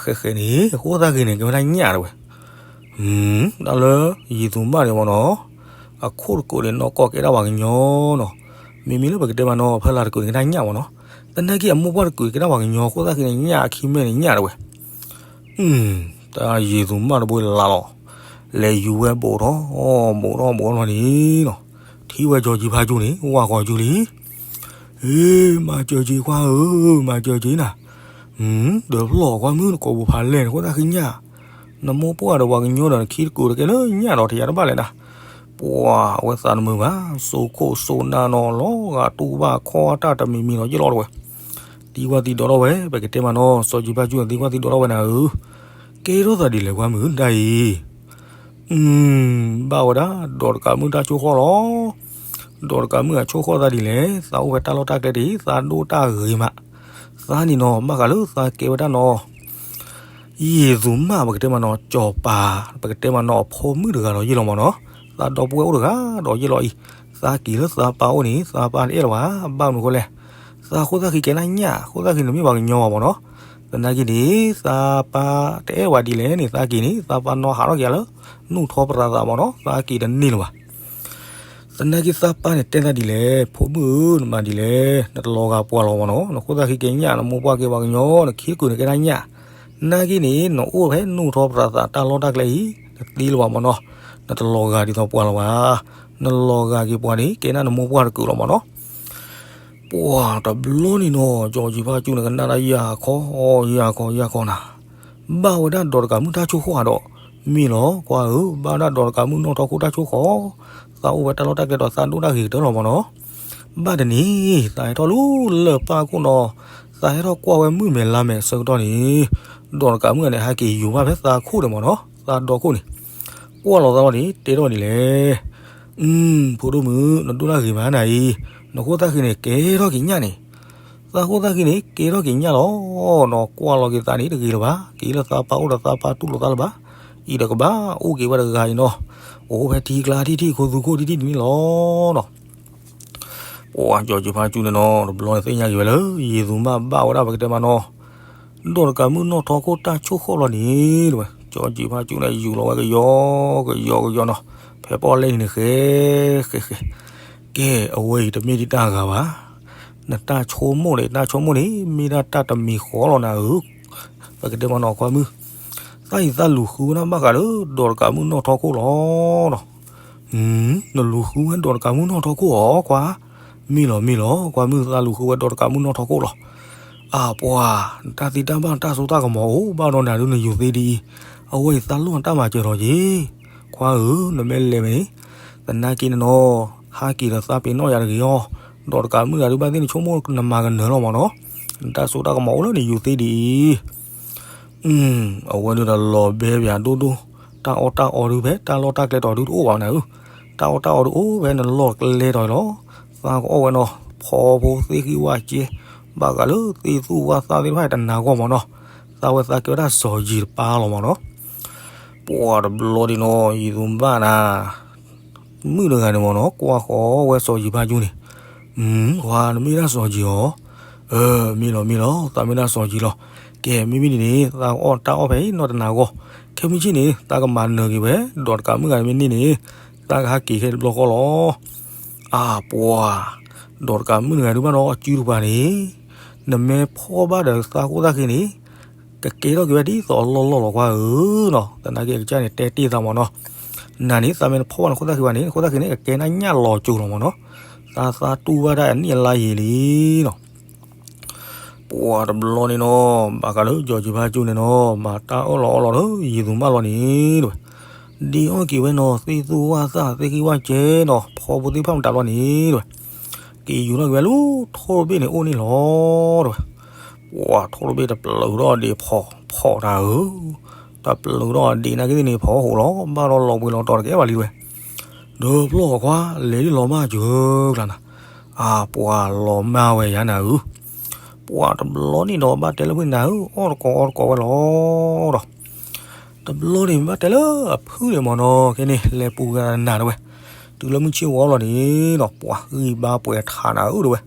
ဃဲဃဲန့ၣ် အဃိသတးဂ့ၤန့ၣ် ကဲဝဲဒၣ်ညၣ်တဲဝဲ. တၢ်လၢယ့ၣ်သူမၣ်န့ၣ်မ့ၢ်နီၤ အခိၣ်တကုာ်န့ၣ် နီၢ်ကီၢ်ကဲဒၣ်ပှၤကညီနီၤ. မ့မ့ၢ်လၢပကတဲမ့ၢ်နီၤ ဖဲလၢ်တကုာ်န့ၣ် ကဲဒၣ်ညၣ်မ့ၢ်နီၤ. သနာ်က့အမိၢ်ပှၢ်တကုာ်ကဲဒၣ်ပှၤကညီ အဃိသတးဂ့ၤန့ၣ် ညၣ်အခံမဲန့ၣ်ညၣ်တဲဝဲ. တၢ်ယ့ၣ်သူမၣ်တဘိလၢ်လီၤ, လဲၤယူၤဝဲဘူးထီၣ်, ဘူးထီၣ်ဘူးထီၣ်န့ၣ်နီၤ, ထံၣ်ဝဲကၠီၤကၠံၤဖါကၠိန့ၣ် ဝၢ်ဃီၤကၠိလံ. အ့ မၤစၢၤက့ၤခွါဧၢ, မၤစၢၤက့ၤနၤ, ဒီးဖျီၣ်ကွၢ်မုၣ်နကိာ်ပူၤဖးလဲၢ်န့ၣ် အဃိသတးဂ့ၤညၣ်, နမိၢ်ပှၢ်ဒီးပှၤကညီဒီးနခံတကုာ်တကဲလၢညၣ်ဒီး တယၤတဘၣ်လဲၣ်နၤ. ပှၢ်အဝဲသးတမုာ်ဘၣ်, စိခိၣ်စိနၢ်နီၤ လီၤဂာ်တူၢ်ဘၣ်ခီတၢ်တမံၤမံၤနီၤ ယ့ၣ်လီၤတဲဝဲ. သံကွၢ်သံဒိးထီၣ်ဝဲ, ပကတဲမ့ၢ်နီၤ စီၤကၠံၤဖါကၠိန့ၣ် သံကွၢ်သံဒိးထီၣ်ဝဲနၤဧၢ, ကဲထီၣ်သးဒ်လဲၣ်ကွၢ်မုၣ်တၢ်အံၤ ဘၣ်ဝဲဒၣ် ဒီးတကးမုၣ်တၢ်ဆိၣ်ဃီၣ်လီၤ. ဒီးတကးမုၣ်အဆိၣ်ဃီၣ်သးဒ်လဲၣ်, သးအိၣ်ဖဲတၢ်လီၢ်တၢ်ကျဲတအံၤ သးဒိၣ်တၢ်ဂ့ၤမး, သးန့ၣ်နီၤ ဘၣ်ဃးလၢသးကဲဝဲဒၣ်နီၤ ယ့ၣ်သူမၣ် ပကတဲမ့ၢ်နီၤ စီၤပၤ, ပကတဲမ့ၢ်နီၤ အဖိမုၣ်တဂၤဒီးယ့ၣ်လီၤမ့ၢ်နီၤ, သးဒီပုၢ်ဝဲၢ်အိၣ်တဂၤဒီးယ့ၣ်လီၤအံၤ, သးက့ၤလၢသးပၢ်အိၣ်န့ၣ် သးပၢ်တအဲၣ်လၢၤဘၣ်, ဘၣ်မနုၤဃိလဲၣ်, သးအဃိသတးဂ့ၤကဲဒၣ်ညၣ် အဃိသတးဂ့ၤန့ၣ်မ့ၢ်ပှၤကညီဘၣ်မ့ၢ်နီၤ, သနာ်က့န့ၣ် သးပၢ်တအဲၣ်ဝဲဒ်လဲၣ်န့ၣ် သးက့ၤန့ၣ် သးပၢ်နီၣ်ဟးထီၣ်က့ၤလၢ နူၢ်ထီပရၤသးမ့ၢ်နီၤ, သးက့ၤတန့ၢ်လၢၤဘၣ်. သနာ်က့သးပၢ်န့ၣ်တဲသးဒ်လဲၣ်, ဖိမုၣ်ဧၢ နမၤဒ်လဲၣ်, နတလီၤဂာ်ပှၤလီၤမ့ၢ်နီၤ, နဃိသတးဂ့ၤကဲညၣ်, နမိၢ်ပှၢ်ကဲပှၤကညီ, နခံတကုာ်န့ၣ်ကဲဒၣ်ညၣ်, နာ်က့န့ၣ် နအိၣ်ဖဲနူၢ်ထီပရၤသးတၢ်လီၢ်တၢ်ကျဲအံၤ နသ့လၢၤဘၣ်မ့ၢ်နီၤ, နတလီၤဂာ်ဒ်သိးပှၤလၢၤဘၣ်, နလီၤဂာ်က့ၤပှၤန့ၣ် ကဲဒၣ်နမိၢ်ပှၢ်တကုာ်လီၤမ့ၢ်နီၤ. ပှၢ်တဘျီန့ၣ်နီၤ ကၠီၤကၠံၤဖါကၠိန့ၣ် ကနၣ်တၢ်ယၢ်ခီ ယၢ်ခီ ယၢ်ခီနၤ, ဘၣ်ဝဲဒၣ်ဒီးတကးမုၣ်တၢ်ဆိၣ်ဃီၣ်ဒီး, မ့ၢ်လီၤ ကွၢ်ဧၢ, ဘၣ်ဝဲဒၣ်ဒီးတကးမုၣ်နီၣ်ထီခိၣ်တၢ်ဆိၣ်ဃီၣ်, သးအိၣ်ဝဲတၢ်လီၢ်တၢ်ကျဲဒီးသးဒိၣ်တၢ်ဂ့ၤကတၢၢ်လီၤမ့ၢ်နီၤ. ဘၣ်တနံၤ သးဟဲထီၣ်လၢလၢၢ်ပၢ်ခိၣ်နီၤ, သးဟဲထီၣ်ကွၢ်ဝဲမုၢ်မဲာ်လါမဲာ်အဆၢကတီၢ်န့ၣ်, ဒီးတကးမုၣ်န့ၣ် ဟဲက့ၤယူၤဘၣ်ဖဲသးခိၣ်န့ၣ်မ့ၢ်နီၤ, သးဒီခိၣ်န့ၣ်, ကွၢ်လီၤသးလီၤန့ၣ် တဲထီၣ်ဒ်လဲၣ် ဖိဒိၣ်မုၣ် နဒိၣ်တၢ်ဂ့ၤမးနၤအံၤ, နဃိသတးဂ့ၤန့ၣ် ကဲထီၣ်က့ၤညၣ်န့ၣ်, သးဃိသတးဂ့ၤန့ၣ် ကဲထီၣ်က့ၤညၣ်လီၤ. နီၤကွၢ်လီၤက့ၤသးန့ၣ်တဂ့ၤလၢၤဘၣ်, က့ၤလၢသးပၢ်အိၣ်ဒီးသးပၢ်တူၢ်လိာ်သးလၢၤဘၣ်, အံၤဒီးကဘၣ်အိၣ်က့ၤဝဲတဂၤအံၤနီၤ, အိၣ်ဖဲထံကျါထံထံၣ်ခိသူခိၣ်ထံထံၣ်ဒ်န့ၣ်လီၤနီၤ. ပှၢ်ကၠီၤကၠံၤဖါကၠူန့ၣ်နီၤ တဘျီန့ၣ်သ့ၣ်ညါက့ၤဝဲလၢ ယ့ၣ်သူမၣ်ဘၣ်ဝဲဒၣ်ပကတဲမးနီၤ, ဒီးတကးမုၣ်နီၣ်ထီခိၣ်တၢ်ဆိၣ်ဃီၣ်လီၤန့ၣ်တဲဝဲ, ကၠီၤကၠံၤဖါကၠူန့ၣ် ယူၤလီၤဝဲကယီကယီကယီနီၤ, ဖဲပီၣ်လဲၣ်န့ၣ်န့ၣ် ဃဲဃဲဃဲ, ကဲ အဝဲအံၤတမ့ၢ်ဒ်တၢ်ဂၤဘၣ်, နတၢ်ဆိကမိၣ်န့ၣ် တၢ်ဆိကမိၣ်န့ၣ် မ့ၢ်ဒၣ်တၢ်တမံၤဃီလီၤနၤဧၢ, ပကတဲမးနီၤခွါမုၣ်, သးအံၤသးလူၤဃုဝဲဒၣ်ဘၣ်ဃးလၢ ဒီးတကးမုၣ်နီၣ်ထီခိၣ်လီၤနီၤ. နလူၤဃုဝဲဒီးတကးမုၣ်နီၣ်ထီခိၣ်ဧါခွါ, မ့ၢ်လီၤမ့ၢ်လီၤ ခွါမုၣ် သးလူၤဃုဝဲဒီးတကးမုၣ်နီၣ်ထီခိၣ်လီၤ. အၢ ပှၢ်, နတၢ်သ့တၢ်ဘၣ်နတၢ်စိတၢ်ကမီၤအိၣ်ဘၣ်ဒီးနၤဒုးနယူၤသ့ဒ်အံၤ, အဝဲအံၤသးလိၣ်နတၢ်မၤစၢၤထီၣ်က့ၤ, ခွါဧၢ နမ့ၢ်လဲၤဝဲန့ၣ်, သနာ်က့န့ၣ်နီၤ, ဟးက့ၤဒီးသးပ့ၤနီၣ်ယၤတဂ့ၤအီၤ, ဒီးတကးမုၣ်တဂၤဒုးဘၣ်သ့ၣ်နဆိကမိၣ်နမၤကနၢၤလီၤမးနီၤ, နတၢ်စိတၢ်ကမီၤအိၣ်လၢနယူၤသ့ဒ်အံၤ အဝဲဒုးဒီးလီၤဘဲပၠးဒိၣ်ဒိၣ်, တၢ်အီၣ်တၢ်အီဒုးဖဲတၢ်လီၢ်တၢ်ကျဲတီၤဒုးတအိၣ်ဘၣ်နၤဧၢ, တၢ်အီၣ်တၢ်အီဒုးအိၣ်ဖဲနလီၢ်ကျဲတီၤလီၤ. သးကအီၣ်ဝဲနီၤ, ဖီဖိသ့ၣ်ဃံဝၣ်ကဲ, ဘၣ်ဃးလၢသ့ၣ်သူၣ်ဝၣ်သၣ်သ့ၣ်တဖၣ်တနာ်ဂီၢ်မးနီၤ, သးဝဲသးကဲဝဲဒၣ်စီၤယံၤတပၢ်လီၤမးနီၤ. ပှၢ်တဘျီဒ်နီၤ ယံၤသူဘၣ်နၤ မုၣ်တဂၤန့ၣ်မ့ၢ်နီၤ ကွၢ်ဃီၤဝဲစီၤယံၤဖါကၠူန့ၣ်, ခွါ နမ့ၢ်ဒၣ်စီၤယံၤအီၤ, အၢ မ့ၢ်လီၤမ့ၢ်လီၤ သးမ့ၢ်ဒၣ်စီၤယံၤလီၤ. ကဲ မ့မ့ၢ်ဒ်န့ၣ် သးကအီၣ်တၢ်အီၣ်ဖဲအံၤနီတနာ်ဂီၢ်, ခဲမုၢ်ဆ့ၣ်န့ၣ် သးကမၤနၢၤက့ၤဝဲ ဒီးတကးမုၣ်ဂၤမ့ၢ်န့ၢ်န့ၣ်, သးကဟးက့ၤခဲတဘျီဃီလီၤ. အၢ ပှၤ, ဒီးတကးမုၣ်တဂၤဒုးဘၣ်နီၤအစုတပၤန့ၣ်, နမ့ၢ်ဖီၣ်ဘၣ်ဒီးသးခိၣ်သၣ်ဃ့န့ၣ် ကကဲထီၣ်က့ၤဝဲဒ်သိးအလီၢ်လီၢ်လီၤကွၢ်ဧၢနီၤ. သနာ်က့အကစၢ်န့ၣ် တဲတ့ၢ်သးမးနီၤ, နၤန့ၣ် သးမ့ၢ်တဖီၣ်ဘၣ်နခိၣ်သၣ်ဃ့ဘၣ်န့ၣ် နခိၣ်သၣ်ဃ့န့ၣ် ကကဲနၤညၣ်လီၤကၠိၤလီၤမးနီၤ. သးသးတူၢ်ဘၣ်တၢ်အနံၣ်အလါယံာ်လံနီၤ. ပှၤတဘျီန့ၣ်နီၤ, ဘၣ်ဃးလၢကၠီၤကၠံဖါကၠိန့ၣ်နီၤ, မၤတၢ်အၢၣ်လီၤအီလီၤလၢယံၤသူမၢ်လီၤန့ၣ်တဲဝဲ, ဒ့အီၣ်က့ၤဝဲနီၤ သ့ၣ်သူၣ်ဝၣ်သၣ်သ့ၣ်ဃံဝၣ်ကဲနီၤ ဖီဖိသ့ၣ်တဖၣ်မတၤလီၤန့ၣ်တဲဝဲ, က့ၤယူၤထီၣ်က့ၤဝဲလၢထိၣ်တဘ့ၣ်န့ၣ်အိၣ်န့ၣ်လီၤတဲဝဲ. ပှၤထိၣ်တဘ့ၣ်တပျုးထီၣ်ဒ့ဖီၣ်ဖီၣ်တၢ်ဧၢ, တပျုးထီၣ်ဒ့နာ်က့သ့ၣ်န့ၣ် ဖီၣ်ဟိးလီၤ ဘၣ်ဒီးလီၤဘှံးလီၤတီၤတကဲဘၣ်လံတဲဝဲ. ဒီးဖျီၣ်ခွါ လဲၤဒ်လီၤမၢ်စၢၤကျါနၤ, အပှၤလီၤမၢ်ဝဲယၤနၤဧၢ, ပှၤတဘျီန့ၣ်ဒီးဘၣ်တဲလၢဖုန့ၣ်နၤဧၢ, အီၣ်တကိးအီတကိးဝဲလီၤဒီး တဘျီန့ၣ်ဘၣ်တဲလၢအဖုန့ၣ်မ့ၢ်နီၤ, ခဲန့ၣ် လဲၤပူၤဂၤနၤတဝဲ, တုၤလၢမုၢ်ဆ့ၣ်ဝီလီၤန့ၣ်ဒီး ပှၤဂံၢ်ဘါပှဲၤထးနၤဧၢတဝဲ,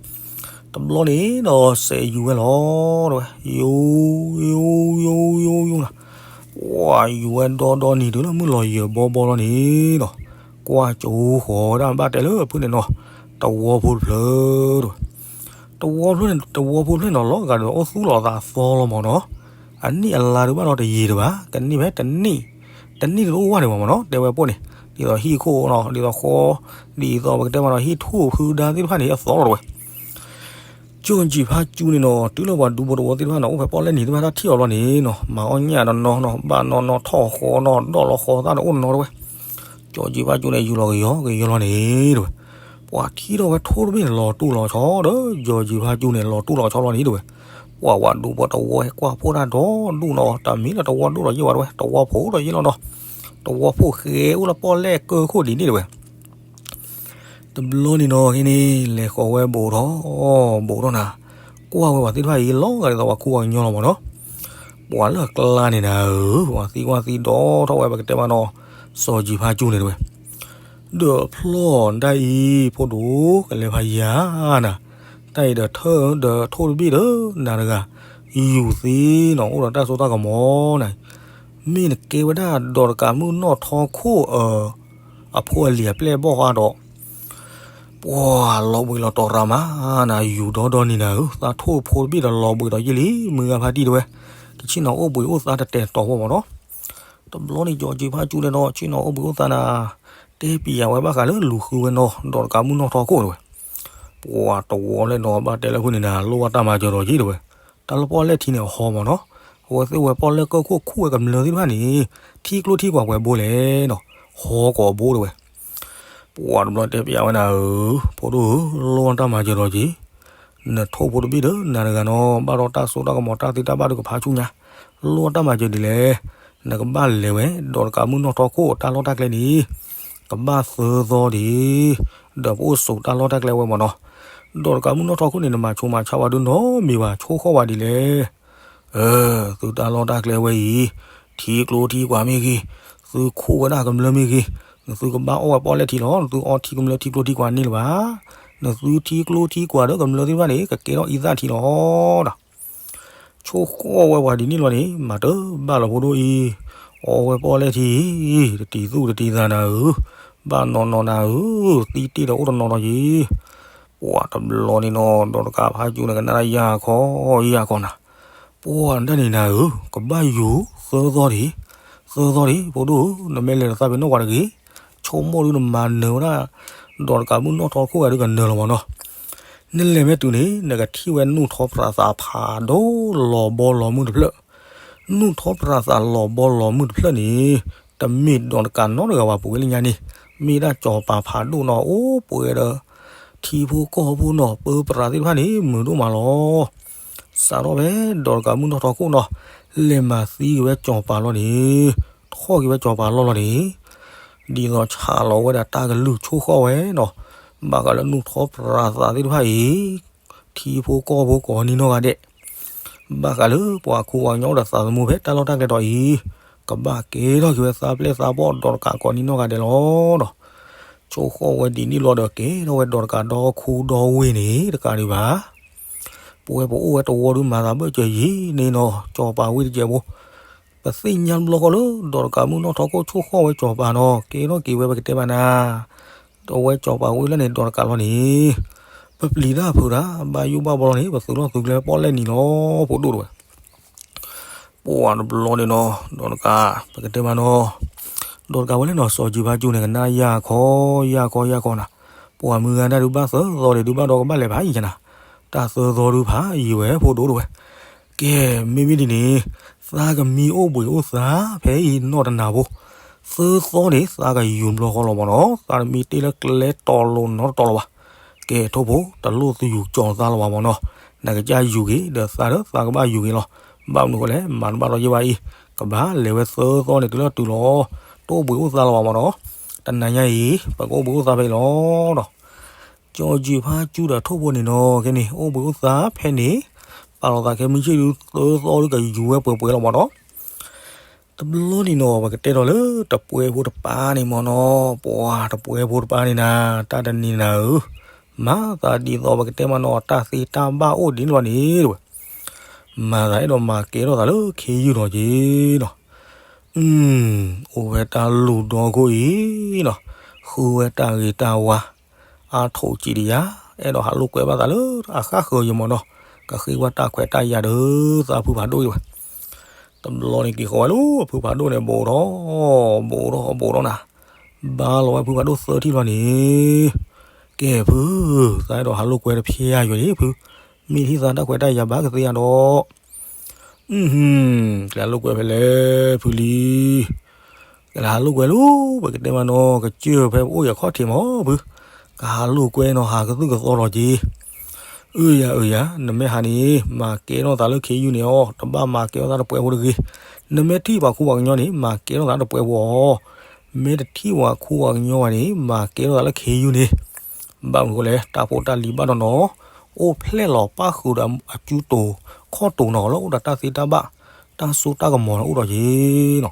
တဘျီန့ၣ်ဒီးစဲးယူၤဝဲလီၤတဝဲ, ယူၤ ယူၤ ယူၤ ယူၤ ယူၤနၤ, ပှၤယူၤဝဲဒီဒီနံၤတုၤလၢမုၢ်လီၤယၢၤဘီဘီလီၤန့ၣ်ဒီး ကွၢ်ကၠိဃီၤဝဲဒၣ်ဘၣ်တဲလၢအဖုန့ၣ်နီၤ, တဝီဖိတဖျၢၣ်တဝဲ, တဝီဖိတဖျၢၣ်န့ၣ် တဝီဖိတဖျၢၣ်န့ၣ် လီၤဂာ်ဒီးအိၣ်သူၣ်လီၤသးသီလီၤမ့ၢ်နီၤ, အနံၣ်အလါဒုးဘၣ်ဒီးတယံၤတဘၣ်, ကနံၣ်ဖဲတနံၣ်, တနံၣ်တအိၣ်ဝဲန့ၣ်မ့ၢ်နီၤ, တဲဝဲပိၢ်န့ၣ်, ဒ်သိးဟံၣ်ခိၣ်နီၤ, ဒ်သိးဃီ, ဒ်သိးပကတဲမ့ၢ်နီၤ ဟံၣ်ထူၣ်ဖုဒါသ့ၣ်တဖၣ်န့ၣ် အသီလီၤတဝဲ ကၠီၣ်ကၠံၣ်ဖါကၠူန့ၣ်နီၤ, တုၤလၢပှၤဒူဖိတဝီသ့ၣ်တဖၣ်န့ၣ် အိၣ်ဖဲပီၣ်လဲၣ်နံၤသ့ၣ်တဖၣ်တၢ်ထံၣ်အီၤဘျီန့ၣ်နီၤ, မၤအီၣ်ညၣ်တနီၤနီၤ, ဘၣ်နီၢ်နီၢ်ထီၣ်ဃီနီၤ, ဒီၣ်လီၤဃီသၣ်န့ၣ်အိၣ်နီတဝဲ, ကၠီၣ်ကၠံၣ်ဖါကၠူန့ၣ် ယူၤလီၤကယီကယီလီၤန့ၣ်တဝဲ, ပှၤထံၣ်ထီၣ်ဝဲထိၣ်တဘ့ၣ်န့ၣ် လီၤတိၢ်လီၤဆီဒီး ကၠီၣ်ကၠံၣ်ဖါကၠူန့ၣ် လီၤတိၢ်လီၤဆီလီၤန့ၣ်တဝဲ, ပှၤဝဲဒူဖိတဝီဟဲကွၢ်ဖှိၣ်တၢ်ဒီဒူၣ်နီၤ, တၢ်မံၤလၢတဝီဒူၣ်ဒီးယ့ၢ်ဝဲတဝဲ, တဝီဖိးဒီးယ့ၢ်လီၤနီၤ, တဝီဖိးဃဲအိၣ်လၢပီၣ်လဲၣ်ကၢခိၣ်ဒ်န့ၣ်တဝဲ တဘျီန့ၣ်နီၤ, ခဲန့ၣ် လဲၤဃီၤဝဲဘူးထီၣ်, ဘူးထီၣ်နၤ, ကွၢ်ဝဲပှၤသ့ၣ်တဖၣ်အံၤ လီၤဂာ်ဒ်သိးပှၤခူပှၤကညီလီၤမ့ၢ်နီၤ, ပှၤလၢအကျါန့ၣ်နၤဧၢ, ပှၤသံကွၢ်သံဒီးထီၣ်ဝဲ ပကတဲမ့ၢ်နီၤ, စီၤကၠံၣ်ဖါကၠူန့ၣ်တဝဲ, ဒီးဖျီၣ်ဒၣ်အံၤ ဖိဒိၣ်ကလဲၤဖးယၤနၤ, တၢ်အံၤဒီးထၢၣ်ဒီးထိၣ်တဘ့ၣ်ဒီးနၤတဂၤ, ယူၤသ့နီၤ, အိၣ်ဒီးတၢ်စိတၢ်ကမီၤနၤ, မ့ၢ်နကဲဝဲဒၣ်ဒီးတကးမုၢ်နီၢ်ထီခိၣ်အ အဖိအလံၤအပျဲၢ်အဘီၣ်ဃီဒီး, ပှၤလီၤဘှံးလီၤတီၤရၤမးနၤ, ယူၤဒီဒီနံၤနၤဧၢ, သးထိၣ်ဖိတဘ့ၣ်ဒီးလီၤဘှံးဒီးယ့ၢ်လံ, မုၢ်ဂၤဖါတံၢ်တဝဲ, ကဆ့ၣ်နီၤအိၣ်ဘှံးအိၣ်သါတတဲာ်တီၤဖိမ့ၢ်နီၤ, တဘျီန့ၣ် ကၠီၣ်ကၠံၣ်ဖါကၠူန့ၣ်ဒီး ဆ့ၣ်နီၤအိၣ်ဘှံးအိၣ်သါနၤ, တဲပံၤယၤဝဲဘၣ်ဃးလၢလူၤဃုဝဲနီၤ ဒီးတကးမုၢ်နီၢ်ထီခိၣ်တဝဲ, ပှၤတဝီလဲၣ်နီၤ ဘၣ်တဲလၢဖုန့ၣ်နၤ လိၣ်ဘၣ်တၢ်မၤစၢၤဒီးက့ၤတဝဲ, တၢ်လၢပီၣ်လဲၣ်ထံန့ၣ်အဟီမ့ၢ်နီၤ, အဝဲသ့ၣ်ဝဲပီၣ်လဲၣ်ကၢၢ်ခိၣ်ခူၣ်ဝဲကမျၢၢ်သ့ၣ်တဖၣ်န့ၣ်, ထံကျိထံကွၢ်ပှဲၤဘိလဲၣ်နီၤ, ဟီကီးဘိတဝဲ, ပှၤတဘျီတဲပံၤယၤဝဲနၤဧၢ, ဖိဒိၣ်ဧၢ, လိၣ်ဘၣ်တၢ်မၤစၢၤဒီးက့ၤ, နထိၣ်ဖိတဘ့ၣ်ဒီးနၤတဂၤနီၤ, ဘၣ်ဒီးတၢ်စိတၢ်ကမီၤတၢ်သ့တၢ်ဘၣ်ဒုးကဖးဆူညါ, လိၣ်ဘၣ်တၢ်မၤစၢၤဒ်လဲၣ်, နကဘၣ်လဲၤဝဲ ဒီးတကးမုၢ်နီၢ်ထီခိၣ်တၢ်လီၢ်တၢ်ကျဲန့ၣ်, ကဘၣ်သၢသီဒံး, ဒီးပအိၣ်ဆိးတၢ်လီၢ်တၢ်ကျဲဝဲမ့ၢ်နီၤ, ဒီးတကးမုၢ်နီၢ်ထီခိၣ်န့ၣ် နမၤဆိမၤဆါဝဲဒုးနီတမံၤဘၣ်, ဆိၣ်ဃီၣ်ဝဲဒ်လဲၣ် သုတၢ်လီၢ်တၢ်ကျဲဝဲအံၤ, ထံကျိထံကွၢ်မ့ၢ်ဂ့ၤ, သုခိၣ်ဝဲဒၣ်ကမျၢၢ်မ့ၢ်ဂ့ၤ, နသုကဘၣ်အီၣ်ဝဲပီၣ်လဲၣ်ထံလီၤ, နသုအီထံကမျၢၢ်ထံကျိထံကွၢ်န့ၣ်လၢၤဘၣ်, နသုထံကျိထံကွၢ်ဒီးကမျၢၢ်သ့ၣ်တဖၣ်န့ၣ် ကကဲထီၣ်အံသၣ်ထံလီၤဒီး ဆိၣ်ဃီၣ်ဝဲပှၤဒ်န့ၣ်လီၤန့ၣ် မၤတဘၣ်လီၤဖိဒိၣ်အံၤ, အီဝဲပီၣ်လဲၣ်ထံအံၤ တတံၤသူၣ်တတံၤသးနၤဧၢ, ဘၣ်နီၢ်နီၢ်နၤဧၢ, သံတ့ၢ်ဒီးအိၣ်တနီၤနီၤက့ၤ, ပှၤတဘျီန့ၣ်နီၤ ဒီးတကးဖးကၠူန့ၣ် ကနၣ်ယၤခီယၤခီနၤ, ပှၤဒၣ်န့ၣ်နၤဧၢ, ကဘၣ်ယူၤသၢသီဒံး, သၢသီဒံး ဖိဒိၣ်ဧၢ, နမ့ၢ်လဲၤတသးပ့ၤနီၣ်ပှၤတဂ့ၤ, ဆိကမိၣ်ဒုးနမၤနၢၤဝဲဒၣ်, ဒီးတကးမုၢ်နီၢ်ထီခိၣ်ဂၤဒုးကနၢၤလီၤမ့ၢ်နီၤ နလဲၤမ့ၢ်တုၤန့ၣ် နကထံၣ်ဝဲနူၢ်ထီပြးသးဖးဒိၣ်လီၤဘီလီၤမုၢ်တဖျၢၣ်, နူၢ်ထီပြးသးလီၤဘီလီၤမုၢ်တဖျၢၣ်န့ၣ်, တမ့ၢ်ဒီးတကးနီတဂၤဘၣ်ပူၤဝဲလၢညါန့ၣ်, မ့ၢ်ဒၣ်စီၤပၤဖးဒိၣ်နီၤ အိၣ်ပှဲၤဒီး ထံဖိကီၢ်ဖိနီၤ ပၢပြးသ့ၣ်တဖၣ်န့ၣ် မုာ်ဒိၣ်မးလီၤ. စးထီၣ်ဖဲဒီးတကးမုၢ်နီၢ်ထီခိၣ်နီၤ, လဲၤမၤသံက့ၤဝဲစီၤပၤလီၤန့ၣ်, ထီၣ်က့ၤဝဲစီၤပၤလီၢ်လီၤန့ၣ် ဒ်သိးဆးလီၤဝဲဒၣ်တၢ်ကလုၢ်ဆိၣ်ဃီၣ်ဝဲနီၤ, ဘၣ်ဃးလၢနူၢ်ထီပြးသးသ့ၣ်တဖၣ်အံၤ, ထံဖိကီၢ်ဖိကိးနံၤနီၢ်ဂၤဒဲး, ဘၣ်ဃးလၢပှၤခူပှၤကညီအိၣ်ဒီးသးသမူဖဲတၢ်လီၢ်တၢ်ကျဲတီၤအံၤ, ကဘၣ်ကဲထီၣ်က့ၤဝဲသးပျဲၢ်သးဘီၣ်ဒီးတကးကိးနံၤနီၢ်ဂၤဒဲးလီၤဒီး ဆိၣ်ဃီၣ်ဝဲဒ်န့ၣ်လီၤဒီးကဲထီၣ်ဝဲဒီးတကးဒီခူဒီဝ့ၢ်န့ၣ်တကးဒံးဘၣ် ပဝဲပအိၣ်ဝဲတဝီဒုးမၤသးဘၢၣ်စၢၤယံၤန့ၣ်နီၤ, စီၤပၤဝ့ၢ်တစဲးဖိ, ပသ့ၣ်ညါဘျီဃီလၢ ဒီးတကးမုၢ်နီၢ်ထီခိၣ်ဆိၣ်ဃီၣ်ဝဲစီၤပၤနီၤ, ကဲထီၣ်က့ၤဝဲပကတဲဘၣ်နၤ, ဒီးဝဲစီၤပၤဝ့ၢ်လၢန့ၣ် ဒီးတကးလီၤန့ၣ်, ပပျံၤတၢ်ဖုးတၢ် ဘၣ်ယိၣ်ဘၣ်ဘီလီၤန့ၣ် ပသုးလီၢ်သုးကျဲပီၣ်လဲၣ်နံၤလီၤ ဖိဒိၣ်တဝဲ ပှၤတဘျီန့ၣ်နီၤ, ဒီးတကး, ပကတဲမးနီၤ, ဒီးတကးဝဲလၢနီၤ စီၤကၠံဖါကၠိန့ၣ် ကနၣ်ယၢ်ခီ, ယၢ်ခီ, ယၢ်ခီနၤ, ပှၤမုၢ်ဂၤဒၣ်ဒုးဘၣ်သၢသီဒံး ဒုးဘၣ်ဒီးကဘၣ်လဲၤဖးယံၤနၤ, တၢ်သၢသီဒုးဖးယံၤဝဲဖိဒိၣ်တဝဲ, ကဲ, မ့မ့ၢ်ဒ်န့ၣ်, သးကမံအိၣ်ဘှံးအိၣ်သါဖဲအံၤနီၢ်တနၤဖိ, သၢသီန့ၣ် သးကယူၤဘျီဃီလီၤမးနီၤ, သးတမံတ့ၢ်လၢကျဲတီၤလိၤနီတတီၤလီၤဘၣ်. ကဲ, ထိၣ်ဖိ, တလိၣ်သုယူၤကၠီၤသးလၢၤဘၣ်မးနီၤ, နကစၢ်ယူၤက့ၤ ဒီးသးဒီးသးကဘၣ်ယူၤက့ၤလီၤ. ဘၣ်မနုၤဃိလဲၣ်, မၤတဘၣ်ဒီးယဲၢ်ဘၣ်အံၤ, ကဘၣ်လဲၤဝဲသၢသီန့ၣ်တုၤလၢတုၤလီၤ, တအိၣ်ဘှံးအိၣ်သါလၢၤဘၣ်မးနီၤ. တနၤညါအံၤ ပကအိၣ်ဘှံးအိၣ်သါဖဲအံၤလီၤနီၤ. ကၠီၤကၠံၣ်ဖါကၠူဒီးထိၣ်ဖိန့ၣ်နီၤ ခဲန့ၣ် အိၣ်ဘှံးအိၣ်သါဖဲန့ၣ် ပာ်လီၤသးခဲမုၢ်ဆ့ၣ်ဒုး သၢသီဒုးကယူၤဝဲပှဲၤပှဲၤလီၤမၢ်နီၤ. တဘျီန့ၣ်နီၤ ပကတဲထီၣ်လၢတပှဲၤဖိတပၤန့ၣ်မၢ်နီၤ, ပှၤတပှဲၤဖိတပၤန့ၣ်နၤ တၢ်တနံၤနၤဧၢ, မၤသးဒ်သိးပကတဲမၢ်နီၤ တၢ်သ့တၢ်ဘၣ်အိၣ်ဒ်န့ၣ်လီၤန့ၣ်တဝဲ, မၤသးအဲၣ်ဒိးမၤကဲထီၣ်သးလၢခ့ယုၢ်နီၤက့ၤနီၤ. အိၣ်ဝဲတၢ်လူၢ်ဒီခိၣ်အံၤနီၤ, ဃုဝဲတၢ်ဂ့ၤတၢ်ဝါ, အါထိၣ်ကံးဒံးယၤ, အဲၣ်ဒိးဟးလိာ်ကွဲဘၣ်သးလၢအဃၣ်ဃၢၤယမၢ်နီၤ, ကဃ့ဝဲတၢ်ခွဲးတၢ်ယာ်ဒီးသးဖုဖးဒိၣ်အံၤဝဲ. တဘျီန့ၣ်က့ၤဃီၤဝဲလၢဖုဖးဒိၣ်န့ၣ် ဘူးထီၣ်, ဘူးထီၣ်, ဘူးထီၣ်နၤ, ဘါလီၤဝဲဖုဖးဒိၣ်သၢထံၣ်လီၤန့ၣ်, ကဲဖု, သးအဲၣ်ဒိးဟးလိာ်ကွဲတဖျဲယွၤယွၤလံဖု, မ့ၢ်ထံၣ်သးတၢ်ခွဲးတၢ်ယာ်ဘၣ်ကသ့အါဒီး ကလဲၤဟးလိာ်ကွဲဖဲလဲၣ်ဖုလံ. ကလဲၤဟးလိာ်ကွဲလၢ ပကတဲမၢ်နီၤ ကစၢၢ်ဖဲပအိၣ်ယၤခီၣ်ထံးမၢ်ဖု, ကဟးလိာ်ကွဲနီၤ ဟးကသုၣ်ကသီလီၤက့ၤ. အၢယၤအၢယၤ နမ့ၢ်ဟးန့ၣ် မၤကဲထီၣ်သးလၢခ့ယုၢ်န့ၣ်အီၤ တဘၣ်မၤကဲထီၣ်သးတပှဲၤဖိတဂ့ၤ. နမ့ၢ်ထံၣ်ပှၤခူပှၤကညီန့ၣ် မၤကဲထီၣ်သးတပှဲၤဖိအီၤ, မ့ၢ်တထံၣ်ပှၤခူပှၤကညီဘၣ်န့ၣ် မၤကဲထီၣ်သးလၢခ့ယုၢ်န့ၣ် ဘၣ်မနုၤဃိလဲၣ် တၢ်ဖိတၢ်လံၤဘၣ်နီၢ်နီၢ်, အိၣ်ဖျဲၣ်လီၤပၣ်ဃုာ်ဒီးအစုတိၤခီၣ်တိၤနီၢ်လီၤ အိၣ်ဒီးတၢ်သ့တၢ်ဘၣ်, တၢ်စိတၢ်ကမီၤန့ၣ်အိၣ်ဒီးက့ၤနီၤ.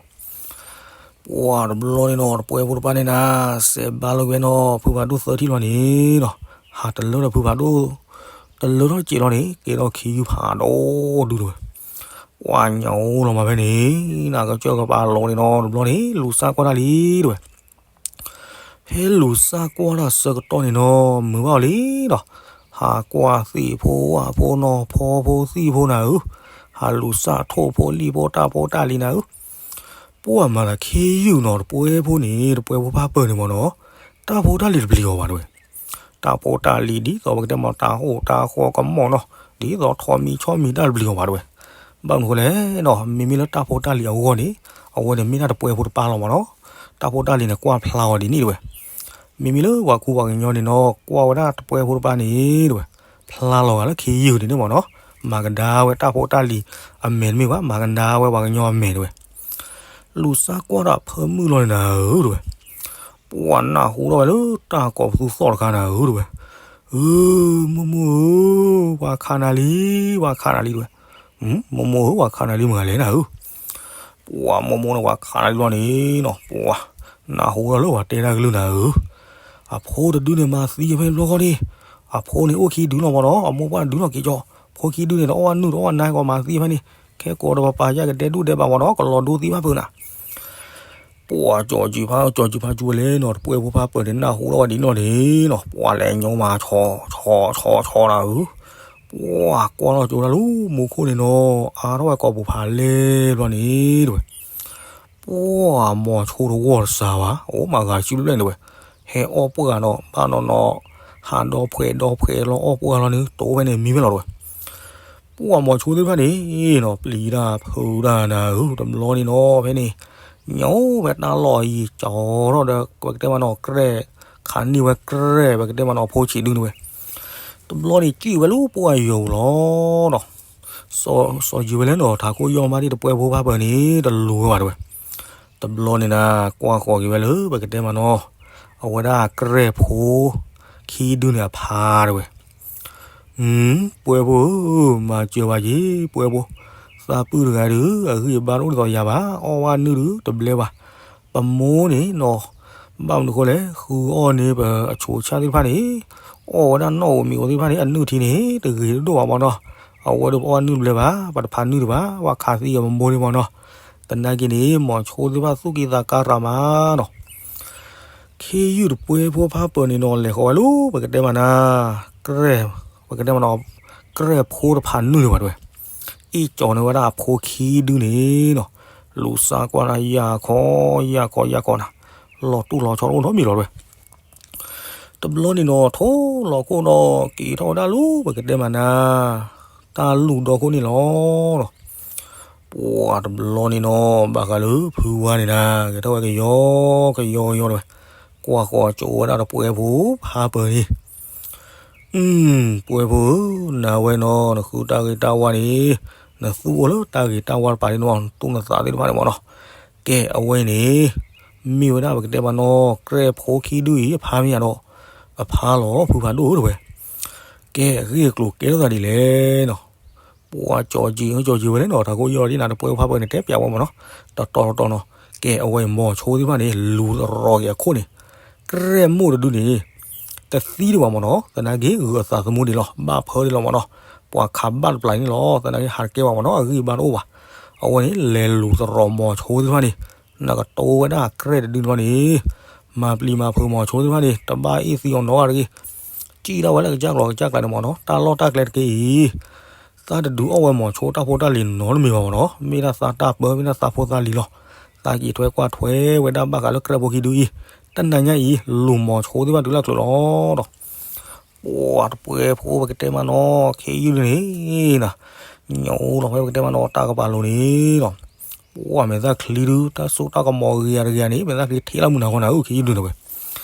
ပှၤတဘျီန့ၣ်နီၤ တပှဲၤဖိတပၤန့ၣ်နၤ, စဲးဘါလီၤဝဲနီၤ ဖုဖးဒိၣ်သၢထံၣ်လီၤန့ၣ်နီၤ, ဟးတလၢဒီးဖုဖးဒိၣ်, တလၢထီၣ်စဲးလီၤန့ၣ် ကဲထီၣ်ခ့ယုၢ်ဖးဒိၣ်ဒုတဝဲ. ပှၤညါအိၣ်လီၤမးဖဲန့ၣ်, နကစၢၢ်ကပၤလီၤန့ၣ်နီၤ တဘျီန့ၣ် လူၤစၢ်ကွၢ်တၢ်လံတဝဲ. ဖဲလူၤစၢ်ကွၢ်တၢ်ဆၢကတီၢ်န့ၣ်နီၤ မုာ်ဘၣ်အီၤလံဒီး, ဟးကွၢ်သ့ၣ်ဖိဝၣ်ဖိနီၤဖီဖိသံၣ်ဖိနၤဧၢ, ဟးလူၤစၢ်ထိၣ်ဖိလံၣ်ဖိတၢ်ဖိတၢ်လံၤနၤဧၢ. ပှၤမၤသးခ့ယုၢ်နီၤ တပှဲၤဖိန့ၣ် တပှဲၤဖိဖးပၢၢ်န့ၣ်မၢ်နီၤ, တၢ်ဖိတၢ်လံၤတပျံၤအီၤဘၣ်တဝဲ. တၢ်ဖိတၢ်လံၤဒ်သိးပကတဲမး တၢ်ဟိၣ်တၢ်ဃီကမီၤနီၤ, ဒ်သိးထိးမံၤဆီမံၤတၢ်တပျံၤအီၤဘၣ်တဝဲ. ဘၣ်မနုၤဃိလဲၣ်နီၤ, မ့မ့ၢ်လၢတၢ်ဖိတၢ်လံၤအဂီၢ်န့ၣ်, အဝဲန့ၣ်မ့ၢ်ဒၣ်တပှဲၤဖိတပၤလီၤမၢ်နီၤ. တၢ်ဖိတၢ်လံၤန့ၣ် ကွၢ်ဖျါအီၤဒ်န့ၣ်တဝဲ. မ့မ့ၢ်လၢပှၤခူပှၤကညီန့ၣ်နီၤ ကွၢ်ဝဲဒၣ်တပှဲၤဖိတပၤန့ၣ်တဝဲ, ဖျါလီၤဂာ်လၢခ့ယုၢ်န့ၣ်န့ၣ်မၢ်နီၤ, မၤကဒါဝဲတၢ်ဖိတၢ်လံၤအမဲာ်တမ့ၢ်ဘၣ်, မၤကဒါဝဲပှၤကညီအမဲာ်တဝဲ. လူၤစၢ်ကွၢ်တၢ်ဖၢမုၢ်လီၤန့ၣ်နၤဧၢတဝဲ. ပှၤနၢ်ဟူထီၣ်ဝဲလၢတၢ်ကိးပသူသီၣ်တခါနၤဧၢတဝဲ. အၢ, မိၢ်မိၢ်ဧၢ, ပှၤခးနၤလံ, ပှၤခးနၤလံတဝဲ. မိၢ်မိၢ်ဧၢ, ပှၤခးနၤလံမတၤလဲၣ်နၤဧၢ. ပှၤမိၢ်မိၢ်န့ၣ် ပှၤခးနၤလံလီၤန့ၣ်နီၤ, ပှၤနၢ်ဟူထီၣ်လၢပှၤတဲတၢ်ကလုၢ်နၤဧၢ. အဖိတဒုန့ၣ်မၤသံဖဲန့ၣ်ဘျီဃီန့ၣ်, အဖိန့ၣ်အိၣ်ခံဒုလီၤမၢ်နီၤ, အမိၢ်ပှၢ်ဒုလီၤက့ၤကၠီ, ဖိခံဒုန့ၣ် တအီၣ်နုၢ်တအီၣ်နါကီးမၤသံဖဲန့ၣ်, ခဲကိးဒီးပပာ်ယၢ်ကဒဲဒူၣ်ဒဲဘးမၢ်နီၤ, ကလီၤဒိသံဘၣ်ဖုးနၤ. ပှၤကၠီၤကၠံၣ်ဖါ, ကၠီၤကၠံၣ်ဖါကၠူဝဲလဲၣ်နီၤ, တပှဲၤဖိဖါပၢၤန့ၣ် နၢ်ဟူထီၣ်ဝဲဒ်နီၢ်န့ၣ်နီၤ, ပှၤလဲၤညီမၤဆီဆီဆီနၤဧၢ. ပှၤကွၢ်ထီၣ်ကၠိတၢ်လၢမူခိၣ်န့ၣ်နီၤ, အါထီၣ်ဝဲကိာ်ပူၤဖးလဲၢ်ဘျီန့ၣ်တဝဲ. ပှၤမိၤဆိတဝီၢ်တစးဘၣ်, အိၣ်မးဂၤဆံဘျဲၣ်န့ၣ်တဝဲ, ဟဲအီၣ်ပှၢ်နီၤ, ဘၣ်နီၤနီၤ, ဟးဒီဖှဲးဒီဖှဲးလီၤအီၣ်ပှၢ်လီၤန့ၣ် တိၤဖဲန့ၣ်မံဖဲလီၤတဝဲ. ပှၤမိၤဆိသ့ၣ်တဖၣ်န့ၣ်နီၤ, ပျံၤတၢ်ဖုးတၢ်နၤဧၢ, တဘျီန့ၣ်နီၤ ဖဲန့ၣ် ညီဝဲတၢ်လီၢ်အံၤ ကၠီထီၣ်ဒီး ပကတဲမးနီၤ ကြဲၢ်, ခးန့ၢ်ဝဲကြဲၢ် ပကတဲမးနီၤ အဖိဆံးဒုန့ၣ်ဝဲ. တဘျီန့ၣ် ကံၣ်ဝဲလၢပှၢ်ယိာ်ပူၤလီၤနီၤ. စီၤယုာ်ဝဲလဲၣ်နီၤ, ထးခိၣ်ယီၢ်မးဒ်တပှဲၤဖိဖါပၢၤန့ၣ် တလိၤဝဲဘၣ်တဝဲ. တဘျီန့ၣ်နၤ ကွၢ်ဃီၤက့ၤဝဲလၢ ပကတဲမးနီၤ အဝဲဒၣ်ကြဲၢ်ဖိ ခံဒုန့ၣ်အဖါတဝဲ. ပှဲၤဖိဧၢ, မၤစၢၤဝဲက့ၤ ပှဲၤဖိ, သးပုၢ်တဂၤဒုး အဂံၢ်အဘါတအိၣ်ဒ်သိးယၤဘၣ်, အီၣ်ဝဲနုၢ်ဒုးတဘျဲဘၣ်. ပမိၢ်န့ၣ်နီၤ, ဘၣ်မနုၤဃိလဲၣ်, ဃုအီၣ်န့ၢ်ပအဆိးဆၣ်သ့ၣ်တဖၣ်န့ၣ်, အီၣ်ဝဲဒၣ်နီၣ်ဧိၤမံၤဧိၤသ့ၣ်တဖၣ်န့ၣ် အနုၢ်ထံန့ၣ် တဂ့ၤတဒိၣ်ဘၣ်မၢ်နီၤ. အဝဲဒုးပအီၣ်နုၢ်တဘျဲဘၣ်, ပတဖးနုၢ်တဘၣ်, ပှၤခးသံအီၤပမိၢ်န့ၣ်မၢ်နီၤ. သနာ်က့န့ၣ် မိၤဆိသ့ၣ်တဖၣ်သူၣ်ကံၢ်သးကါရၤမးနီၤ. ခ့ယုၢ်တပှဲၤဖိဖါပၢၤန့ၣ်နီၤ လဲၤဃီၤဝဲလၢ ပကတဲမးနၤ ကြဲၢ်, ပကတဲမးနီၤ ကြဲၢ်ဖိတဖးနုၢ်န့ၣ်ဘၣ်တဝဲ. အ့ၣ်ကၠီၤန့ၢ်ဝဲဒၣ်အဖိခံဒုန့ၣ်နီၤ, လူၤစၢ်ကွၢ်နၤ ယၢ်ခီ ယၢ်ခီ ယၢ်ခီနၤ, လီၤတူၢ်လီၤဆီတအိၣ်နီတမံၤလီၤတဝဲ. တဘျီန့ၣ်နီၤ ထိၣ်လီၤခိၣ်နီၤ က့ၤထီၣ်ဝဲဒၣ်လၢ ပကတဲမးနၤ တၢ်လူၢ်ဒီခိၣ်န့ၣ်လီၤ. ပှၤတဘျီန့ၣ်နီၤ ဘၣ်ဃးလၢဖုဝါန့ၣ်နၤ ကဲထီၣ်ဝဲကယီကယီကယီတဝဲ, ကွၢ်ဃီၤကၠိဝဲဒၣ်တပှဲၤဖိဖါပၢၤန့ၣ်, ပှဲၤဖိဧၢ, နၤဝဲနီၤ နဃုတၢ်ဂ့ၤတၢ်ဝါန့ၣ်, နသူၣ်အိၣ်လၢတၢ်ဂ့ၤတၢ်ဝါတပၤန့ၣ်နီၤ နသူၣ်နသးသ့ၣ်တဖၣ်န့ၣ်မၢ်နီၤ. ကဲအဝဲန့ၣ် မ့ၢ်ဝဲဒၣ်ပကတဲမးနီၤ ကြဲၢ်ဖိခံဒုအံၤ အဖါမ့ၢ်ယၤဒီး အဖါလီၤ ဖုဖးဒိၣ်ဧၢ တဲဝဲ. ကဲ အဂ့ၢ်အကျိၤကဲထီၣ်သးဒ်လဲၣ်နီၤ. ပှၤကၠီၤက့ၤ ကၠီၤက့ၤဝဲန့ၣ်နီၤ တၢ်ကိးယီၤဒ်နၤ တပှဲၤဖးပှဲၤန့ၣ် တဲပျးဝဲမးနီၤ. တတီၤတတီၤနီၤ ကဲ အဝဲအံၤ မိၤဆိသ့ၣ်တဖၣ်န့ၣ် လူၤတရီၤက့ၤအခိၣ်န့ၣ် ကြဲၢ်မိၢ်တဒုန့ၣ် တသံဒံးဘၣ်မးနီၤ. သနာ်က့ ဂုၤအသးသမူဒံးလီၤ ဘၣ်ဖၢဒံးလီၤမးနီၤ. ပှၤခးဘၣ်တပျၢ်န့ၣ်လီၤ. သနာ်က့ ဟးတကဲဘၣ်မးနီၤ အဂံၢ်အဘါတအိၣ်ဘၣ်. အဝဲန့ၣ် လဲၤလူၤတရီၤမိၤဆိသ့ၣ်တဖၣ်န့ၣ် နကတိၤဝဲဒၣ်ကြဲၢ်တဒုန့ၣ်လီၤန့ၣ် မၤပျံၤမၤဖုးမိၤဆိသ့ၣ်တဖၣ်န့ၣ် တဘၣ်အ့ၣ်သံအီၤနီတဂၤတဂ့ၤ. စံၣ်ထီၣ်ဝဲလၢကစၢ်ကျီၤကစၢ်ကျဲန့ၣ်မးနီၤ တၢ်လီၢ်တၢ်ကျဲတက့ၢ်အံၤ သးတဒုးအီၣ်ဝဲမိၤဆိတၢ်ဖိတၢ်လံၤနီတမံၤဘၣ်မးနီၤ. မ့ၢ်ဒၣ်သးတၢ်ပၢ မ့ၢ်ဒၣ်သးဖိသးလံၤလီၤ. သးက့ၤထွဲကွၢ်ထွဲဝဲဒၣ်ဘၣ်ဃးလၢကြဲၢ်ဖိခံဒုအံၤ တနၤညါအံၤ လူၤမိၤဆိသ့ၣ်တဖၣ်တုၤလၢအချုးလီၤဒီး ပှၤတပှဲၤဖိပကတဲမးနီၤ ခ့ယုၢ်ဒုန့ၣ် ညိလီၤဝဲပကတဲမးနီၤ တၢ်ကပၤလိၤန့ၣ်ဒီး ပှၤမဲာ်သၣ်ချံဒု တၢ်စိတၢ်ကမီၤဂ့ၤယၤတဂ့ၤန့ၣ် မဲာ်သၣ်ချံထံၣ်လၢမုၢ်နၤဃီနၤဧၢ ခ့ယုၢ်ဒုန့ၣ်ဝဲ.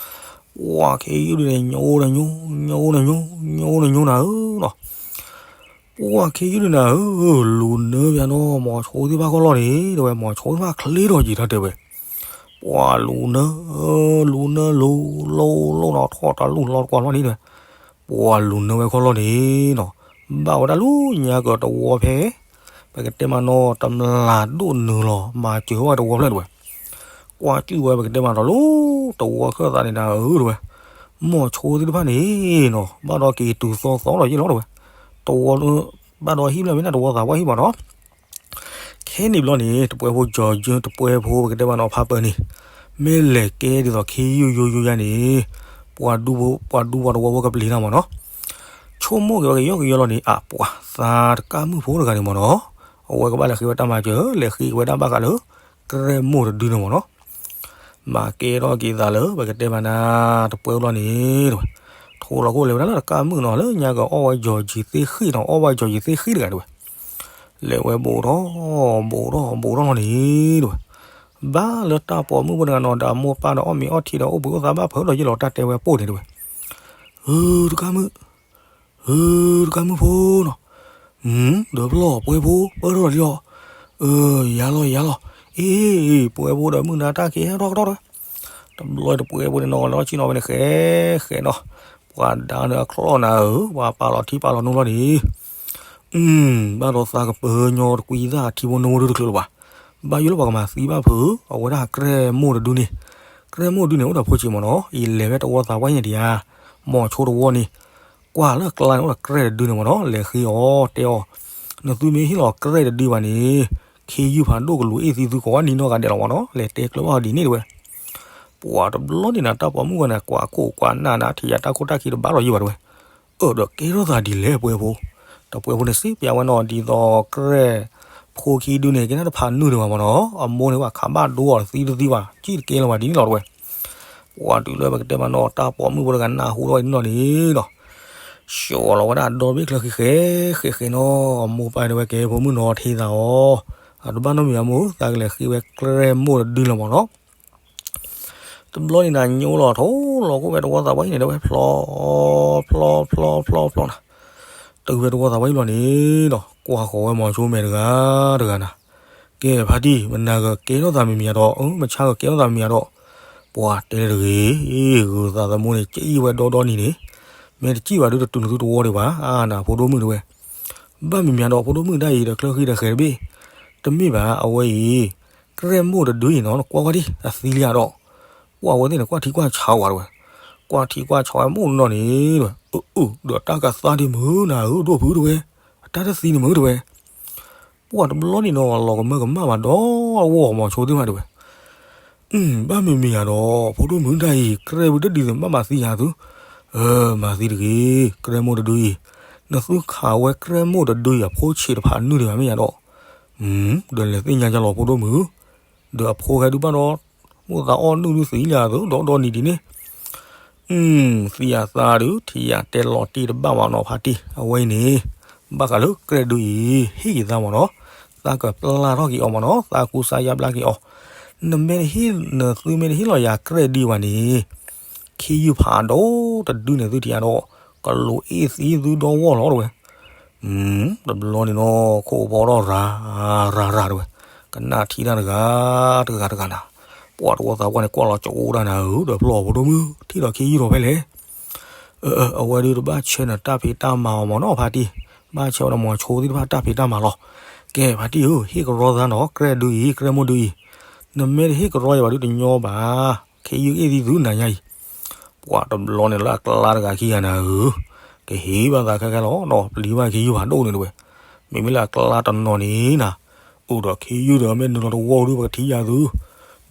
ပှၤခ့ယုၢ်ဒုန့ၣ် ညိဒီးညိ ညိဒီးညိ ညိဒီးညိနၤဧၢနီၤ. ပှၤခ့ယုၢ်ဒုနၤဧၢ လူၤနၢဘၣ်နီၤ မိၤဆိသ့ၣ်တဖၣ်ခီၣ်လီၢ်န့ၣ် တဲဝဲ မိၤဆိသ့ၣ်တဖၣ်ချ့ထီၣ်က့ၤထီၣ်တဲဝဲ ပှၤလူၤနၢ လူၤနၢလူၤ လိၣ်လိၣ်နီၤ ထီၣ်တၢ်လူၢ်လီၤတကွၢ်လီၢ်န့ၣ်တဲဝဲ ပှၤလူၤနၢဝဲခီၣ်လီၢ်န့ၣ်နီၤ ဘၣ်ဝဲဒၣ်လၢညါကတဝီဖဲ ပကတဲမးနီၤ တမျၢ်ဒိၣ်နုာ်လီၤ မၤစၢၤဝဲတဝီဖျၢၣ်တဲဝဲ ကွၢ်စူၣ်ဝဲပကတဲမးနီၤ လၢတဝီခၢၣ်သးန့ၣ်နၤဧၢတဲဝဲ မိၤဆိသ့ၣ်တဖၣ်န့ၣ်နီၤ ဘၣ်ဒီးက့ၤတုၤသီသီလီၤယ့ၣ်လီၤတဲဝဲ တဝီ ဘၣ်ဒီးဟံၣ်ဖျၢၣ်မ့ၢ်ဒၣ်တဝီသးပှၢ်ဟံၣ်ဘၣ်နီၤ ခဲန့ၣ်ဘျီန့ၣ် တပှဲၤဖိကၠီၤကၠၢ တပှဲၤဖိပကတဲမးနီၤ ဖးပၢၤန့ၣ် မ့ၢ်လဲၤကဲဒ်သိးခ့ယုၢ်ယိယိယါန့ၣ် ပှၤဒူပှၤဒူပှၤတဝီဖိကပျံၤတၢ်မးနီၤ ဆိကမိၣ်က့ၤဝဲကယီကယီလီၤန့ၣ် အပှၤသးတကးမုၣ်ဖိတဂၤန့ၣ်မးနီၤ အဝဲကဘၣ်လဲၤဃ့ဝဲတၢ်မၤစၢၤ လဲၤဃ့က့ၤဝဲဒၣ်ဘၣ်ဃးလၢ ကြဲၢ်မိၢ်တဒုန့ၣ်မးနီၤ မၤကဲထီၣ်က့ၤသးလၢ ပကတဲမးနၤ တပှဲၤလီၤန့ၣ်တဲဝဲ ထိလီၤခိၣ်လဲၤဝဲဒၣ်လၢတကးမုၣ်နီၤ လၢညါကအီၣ်ဝဲကၠီၤကၠၢသ့ၣ်ဃံၣ်နီၤ အီၣ်ဝဲကၠီၤကၠၢသ့ၣ်ဃံၣ်တဂၤတဲဝဲ လဲၤဝဲဘူးထီၣ် ဘူးထီၣ် ဘူးထီၣ်လီၤန့ၣ်တဲဝဲ ဘၣ်လၢတၢ်ပိာ်မုၣ်ဖိတဂၤနီၤ ဒီးအမိၢ်ပၢ်ဒီးအီၣ်မ့ၤအီထံဒီးအိၣ်ဘှံးအိၣ်သါဘၣ်ဖုးဒီးယ့ၣ်လီၤတၢ်တဲဝဲပိၢ်န့ၣ်တဲဝဲ ဧၢ တကးမုၣ် ဧၢ တကးမုၣ်ဖိနီၤ ဒီးပလီၢ်ပှဲၤဖိပၢၢ်ထီၣ်လီၤလံလီၤ အၢ ယၤလီၤယၤလီၤ အ့ ပှဲၤဖိဒီးမုၢ်နၤတၢ်ကဲထီၣ်ထီၣ်ထီၣ် တဘျီတပှဲၤဖိန့ၣ်နီၤ လီၤဆ့ၣ်နီၤဝဲန့ၣ် ဃဲဃဲနီၤ ပှၤဒါန့ၣ်အချီၣ်နၤဧၢ ပှၤပာ်လီၤထံပာ်လီၤနိလီၤန့ၣ် ဘၣ်ဒီးသးကပၢၤညီတကွံသၣ်ထံဖိနိဖိဒုတချုးလၢၤဘၣ် ဘၣ်ယိၣ်လၢပှၤကမၤသံဘၣ်ဖုး အဝဲဒၣ်ကြဲၢ်မိၢ်တဒုန့ၣ် ကြဲၢ်မိၢ်တဒုန့ၣ် အိၣ်ဒီးဖိဆံးမးနီၤ အံၤလဲၤဝဲတဝီသးပှၢ်ဟံၣ်န့ၣ်တယါ မိၤဆိတဝီန့ၣ် ကွၢ်လၢကျါန့ၣ် အိၣ်ဒီးကြဲၢ်တဒုန့ၣ်မးနီၤ လဲၤဃ့အီၤတဲအီၤ နသုမ့ၢ်ဟ့ၣ်လီၤကြဲၢ်တဒုဘၣ်န့ၣ် ခ့ယုၢ်ဖးဒိၣ်ကလူၤအ့ၣ်သံသုကိးနံၤနီၢ်ဂၤဒဲးလီၤမးနီၤ လဲၤတဲကျၢၤဘၣ်အီၤဒ်န့ၣ်တဲဝဲ ပှၤတဘျီန့ၣ်နၤ တၢ်ပိာ်မုၣ်ဝဲန့ၣ် ကွၢ်ခိၣ်ကွၢ်နၢ်နၤ ထံၣ်ယၤတၢ်ခိၣ်တၢ်ခံတဘၣ်လီၤယံၤဘၣ်တဲဝဲ အၢ ဒီးကဲထီၣ်သးဒ်လဲၣ်ပှဲၤဖိ တပှဲၤဖိန့ၣ်စံးပျးဝဲနီၤ ဒ်သိးကြဲၢ်ဖိခံဒုန့ၣ် ကဲနၢ်တဖးနုာ်ဒံးဘၣ်မးနီၤ အမိၢ်န့ၣ်ဘၣ်ခးဘၣ်ဒိအီၤတသံတသံဘၣ် စံၣ်တကဲလၢၤဘၣ်ဒ်န့ၣ်လီၤတဲဝဲ ပှၤတုၤလၢပကတဲမးနီၤ တၢ်ပိာ်မုၣ်ဖိတဂၤနၢ်ဟူထီၣ်ဝဲဒ်န့ၣ်လီၤန့ၣ်ဒီး ဆှီလီၤဝဲဒၣ်ဒီဘ့ၣ်ချၢဃံဃဲဃဲဃဲနီၤ အမိၢ်ပၢ်တဲဝဲကဲဖိမုၣ်နီၤထံသးအီၤ အတဘၣ်နီတမံၤအမိၢ် သးကလဲၤဃ့ဝဲကြဲၢ်မိၢ်တဒုလီၤမးနီၤ တဘျီန့ၣ်နၤညိလီၤထိၣ်လီၤကိၣ်ဝဲတဝီသးပှၢ်ဟံၣ်န့ၣ် တဲဝဲဖျီ ဖျီ ဖျီ ဖျီ ဖျီနၤ တုၤဝဲတဝီသးပှၢ်ဟံၣ်လီၤန့ၣ်ဒီး ကွၢ်ဃီၤဝဲမိၤဆိမဲာ်တဂၤတဂၤနၤ ကဲဖါတံၢ် မနၤဂၤကဲထီၣ်သးမံၤမံၤယါဒီး မဆါဂၤကဲထီၣ်သးမံၤမံၤယါဒီး ပှၤတဲတဂ့ၤ ဂုၤသးသမူန့ၣ် ကအံၣ်ဝဲဒီဒီနံၤန့ၣ် မ့ၢ်တစံၣ်ဘၣ်ဒုးတတုၤနသုတဝီဒံးဘၣ် အါနၤဖိဒိၣ်မုၣ်တဲဝဲ ဘၣ်မံၤမံၤယါဒီး ဖိဒိၣ်မုၣ်တၢ်အံၤဒီးချၢဃံတဃဲတဘ့ၣ် တမ့ၢ်ဘၣ် အဝဲအံၤ ကြဲၢ်မိၢ်တဒုအံၤနီၤ နကွၢ်ကွၢ်ဒံး အသံလံဧါဒီး ပှၤဝဲသ့ၣ်န့ၣ် ကွၢ်ထံကွၢ်ဆးဝဲတဲဝဲ ကွၢ်ထံကွၢ်ဆးဝဲမိၢ်နီၤန့ၣ်တဲဝဲ အၢ အၢ ဒီးတၢ်ကသါဒံးမုၢ်နၤဧၢ ဒိၣ်ဖုတဲဝဲ အတၢ်တသံန့ၣ်မုၢ်တဲဝဲ ပှၤတဘျီန့ၣ်နီၤ လီၤကမၢကမၣ်ဘၣ်ဒီး အဝဲမိၤဆိသ့ၣ်တဖၣ်တဲဝဲ ဘၣ်မံၤမံၤယါဒီး ဖိဒိၣ်မုၣ်တၢ်အံၤ ကြဲၢ်ဝံၤတဒုသ့ၣ် ဘၣ်မၤသံယၤသု မၤသံတဂ့ၤ ကြဲၢ်မိၢ်တဒုအံၤ နသုခးဝဲကြဲၢ်မိၢ်တဒုအံၤ အဖိဆံးတဖၣ်နုာ်ဒံးဘၣ်မ့ၢ်ယါဒီး ဒီးလဲၤသ့ၣ်ညါယါလီၤဖိဒိၣ်မုၣ် ဒီးအဖိဟဲဒုးဘၣ်ဒီး မိၢ်သးအီၣ်နုၢ်ဒုးသံလၢအသိး ဒီဒီနံၤဒ်န့ၣ် သံယၤသးဒုး ထံၣ်ယၤတဲလီၤတံၢ်တဘၣ်ဘၣ်နီၤဖါတံၢ် အဝဲအံၤန့ၣ် ဘၣ်ဃးလၢကြဲၢ်ဒုးအံၤ ဟ့ၣ်က့ၤသးမ့ၢ်နီၤ သးကပျၢ်ထီၣ်က့ၤအီၤမ့ၢ်နီၤ သးကူစါယါဘျါက့ၤအီၤ နမ့ၢ်တဟ့ၣ် နသုမ့ၢ်တဟ့ၣ်လီၤယၤကြဲၢ်ဒုးဘၣ်န့ၣ် ခ့ယုၢ်ဖးဒိၣ်တဒုန့ၣ်သုထံၣ်ယါဒီး ကလူၤအ့ၣ်သံသုဒီဝီၢ်လီၤတဲဝဲ တဘျီန့ၣ်နီၤ ခိၣ်ဘီထီၣ်ရၤ ရၤရၤတဲဝဲ ကနၣ်ထံတၢ်တဂၤ တဂၤတဂၤနၤ ပှၤတဝီသးပှၢ်န့ၣ် ကွၢ်လီၤကအိၣ်ဒၣ်နၤဧၢ, ဒီးဖျီၣ်ဖိဒိၣ်မုၣ် ထံၣ်ဒီးခ့ယုၢ်ထီၣ်ဖဲလဲၣ်. အဝဲဒုးတဘၣ်ဆၢနၤတၢ်ဖံးတၢ်မၤအီၤမၢ်နီၤဖါတံၢ်, ဘၣ်ဆၢဝဲဒီးမိၤဆိသ့ၣ်တဖၣ်တၢ်ဖံးတၢ်မၤလီၤ. ကဲဖါတံၢ်ဧၢ, ဟ့ၣ်ကရီသးနီၤ ကြဲၢ်ဒုအံၤ ကြဲၢ်မိၢ်ဒုအံၤ, နမ့ၢ်တဟ့ၣ်ကရီယၤဘၣ်ဒုးတညီဘၣ်, ခ့ယုၢ်အ့ၣ်သံသုနၤညါအံၤ. ပှၤတဘျီန့ၣ်လၢအကျါတဂၤခံဂၤနၤဧၢ, ကဟ့ၣ်ဘၣ်သးခဲခဲလီၤနီၤ, ပျံၤဘၣ်ခ့ယုၢ်ဖးဒိၣ်န့ၣ်တဝဲ. မ့မ့ၢ်လၢအကျါတနီၤန့ၣ်နၤ, အိၣ်ဒီးခ့ယုၢ်ဒီးမ့ၢ်နုာ်လီၤတဝီဒုး ပကထံၣ်ယၤသု,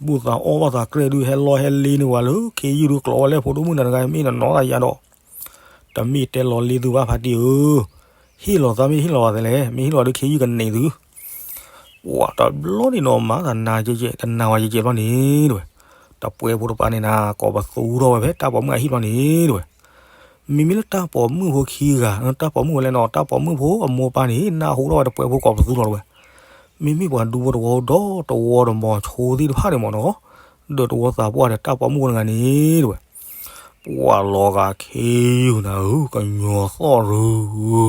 ဘူၣ်သးအီၣ်ဘၣ်သးကြဲၢ်ဒုး ဟဲလီၢ်ဟဲလ့န့ၢ်ဝဲလၢခ့ယုၢ်ဒုး ကျိးဝဲလဲၣ် ဖိဒိၣ်မုၣ်နၤတဂၤ မ့ၢ်နနီၢ်သးယၤဒီး တမ့ၢ်တဲလီၤလ့သုဘၣ်ဖါတံၢ်ဧၢ, ဟ့ၣ်လီၤသးမ့ၢ်ဟ့ၣ်လီၤဘၣ်သလဲၣ်, မ့ၢ်ဟ့ၣ်လီၤဒုးခ့ယုၢ်ကန့ၢ်သု. ပှၤတဘျီန့ၣ်နီၤ မၤသးနၤကဲကဲ တနာ်ဝဲကဲကဲဘျီန့ၣ်တဝဲ, တပှဲၤဖိတပၤန့ၣ်နၤ ကိးပသူထီၣ်ဝဲဖဲတၢ်ပိာ်မုၣ်အဟံၣ်ဘျီန့ၣ်တဝဲ. မ့မ့ၢ်လၢတၢ်ပိာ်မုၣ်ဖိခံဂၤ တၢ်ပိာ်မုၣ်ဝဲလဲၣ်နီၤ တၢ်ပိာ်မုၣ်ဖိအမိၢ်ပၢ်န့ၣ် နၢ်ဟူထီၣ်ဝဲတပှဲၤဖိကိးပသူလီၤတဝဲ. မ့မ့ၢ်ပှၤဒူဖိတဝီဒီးတဝီဒီးမိၤဆိသ့ၣ်တဖၣ်န့ၣ်မၢ်နီၤ, ဒီးတဝီသးပှၢ်ဒီးတၢ်ပိာ်မုၣ်ဖိတဂၤန့ၣ်တဝဲ ပှၤလီၤဂာ်ခ့ယုၢ်နၤဧၢ, ကညီၤသီၣ်ရူ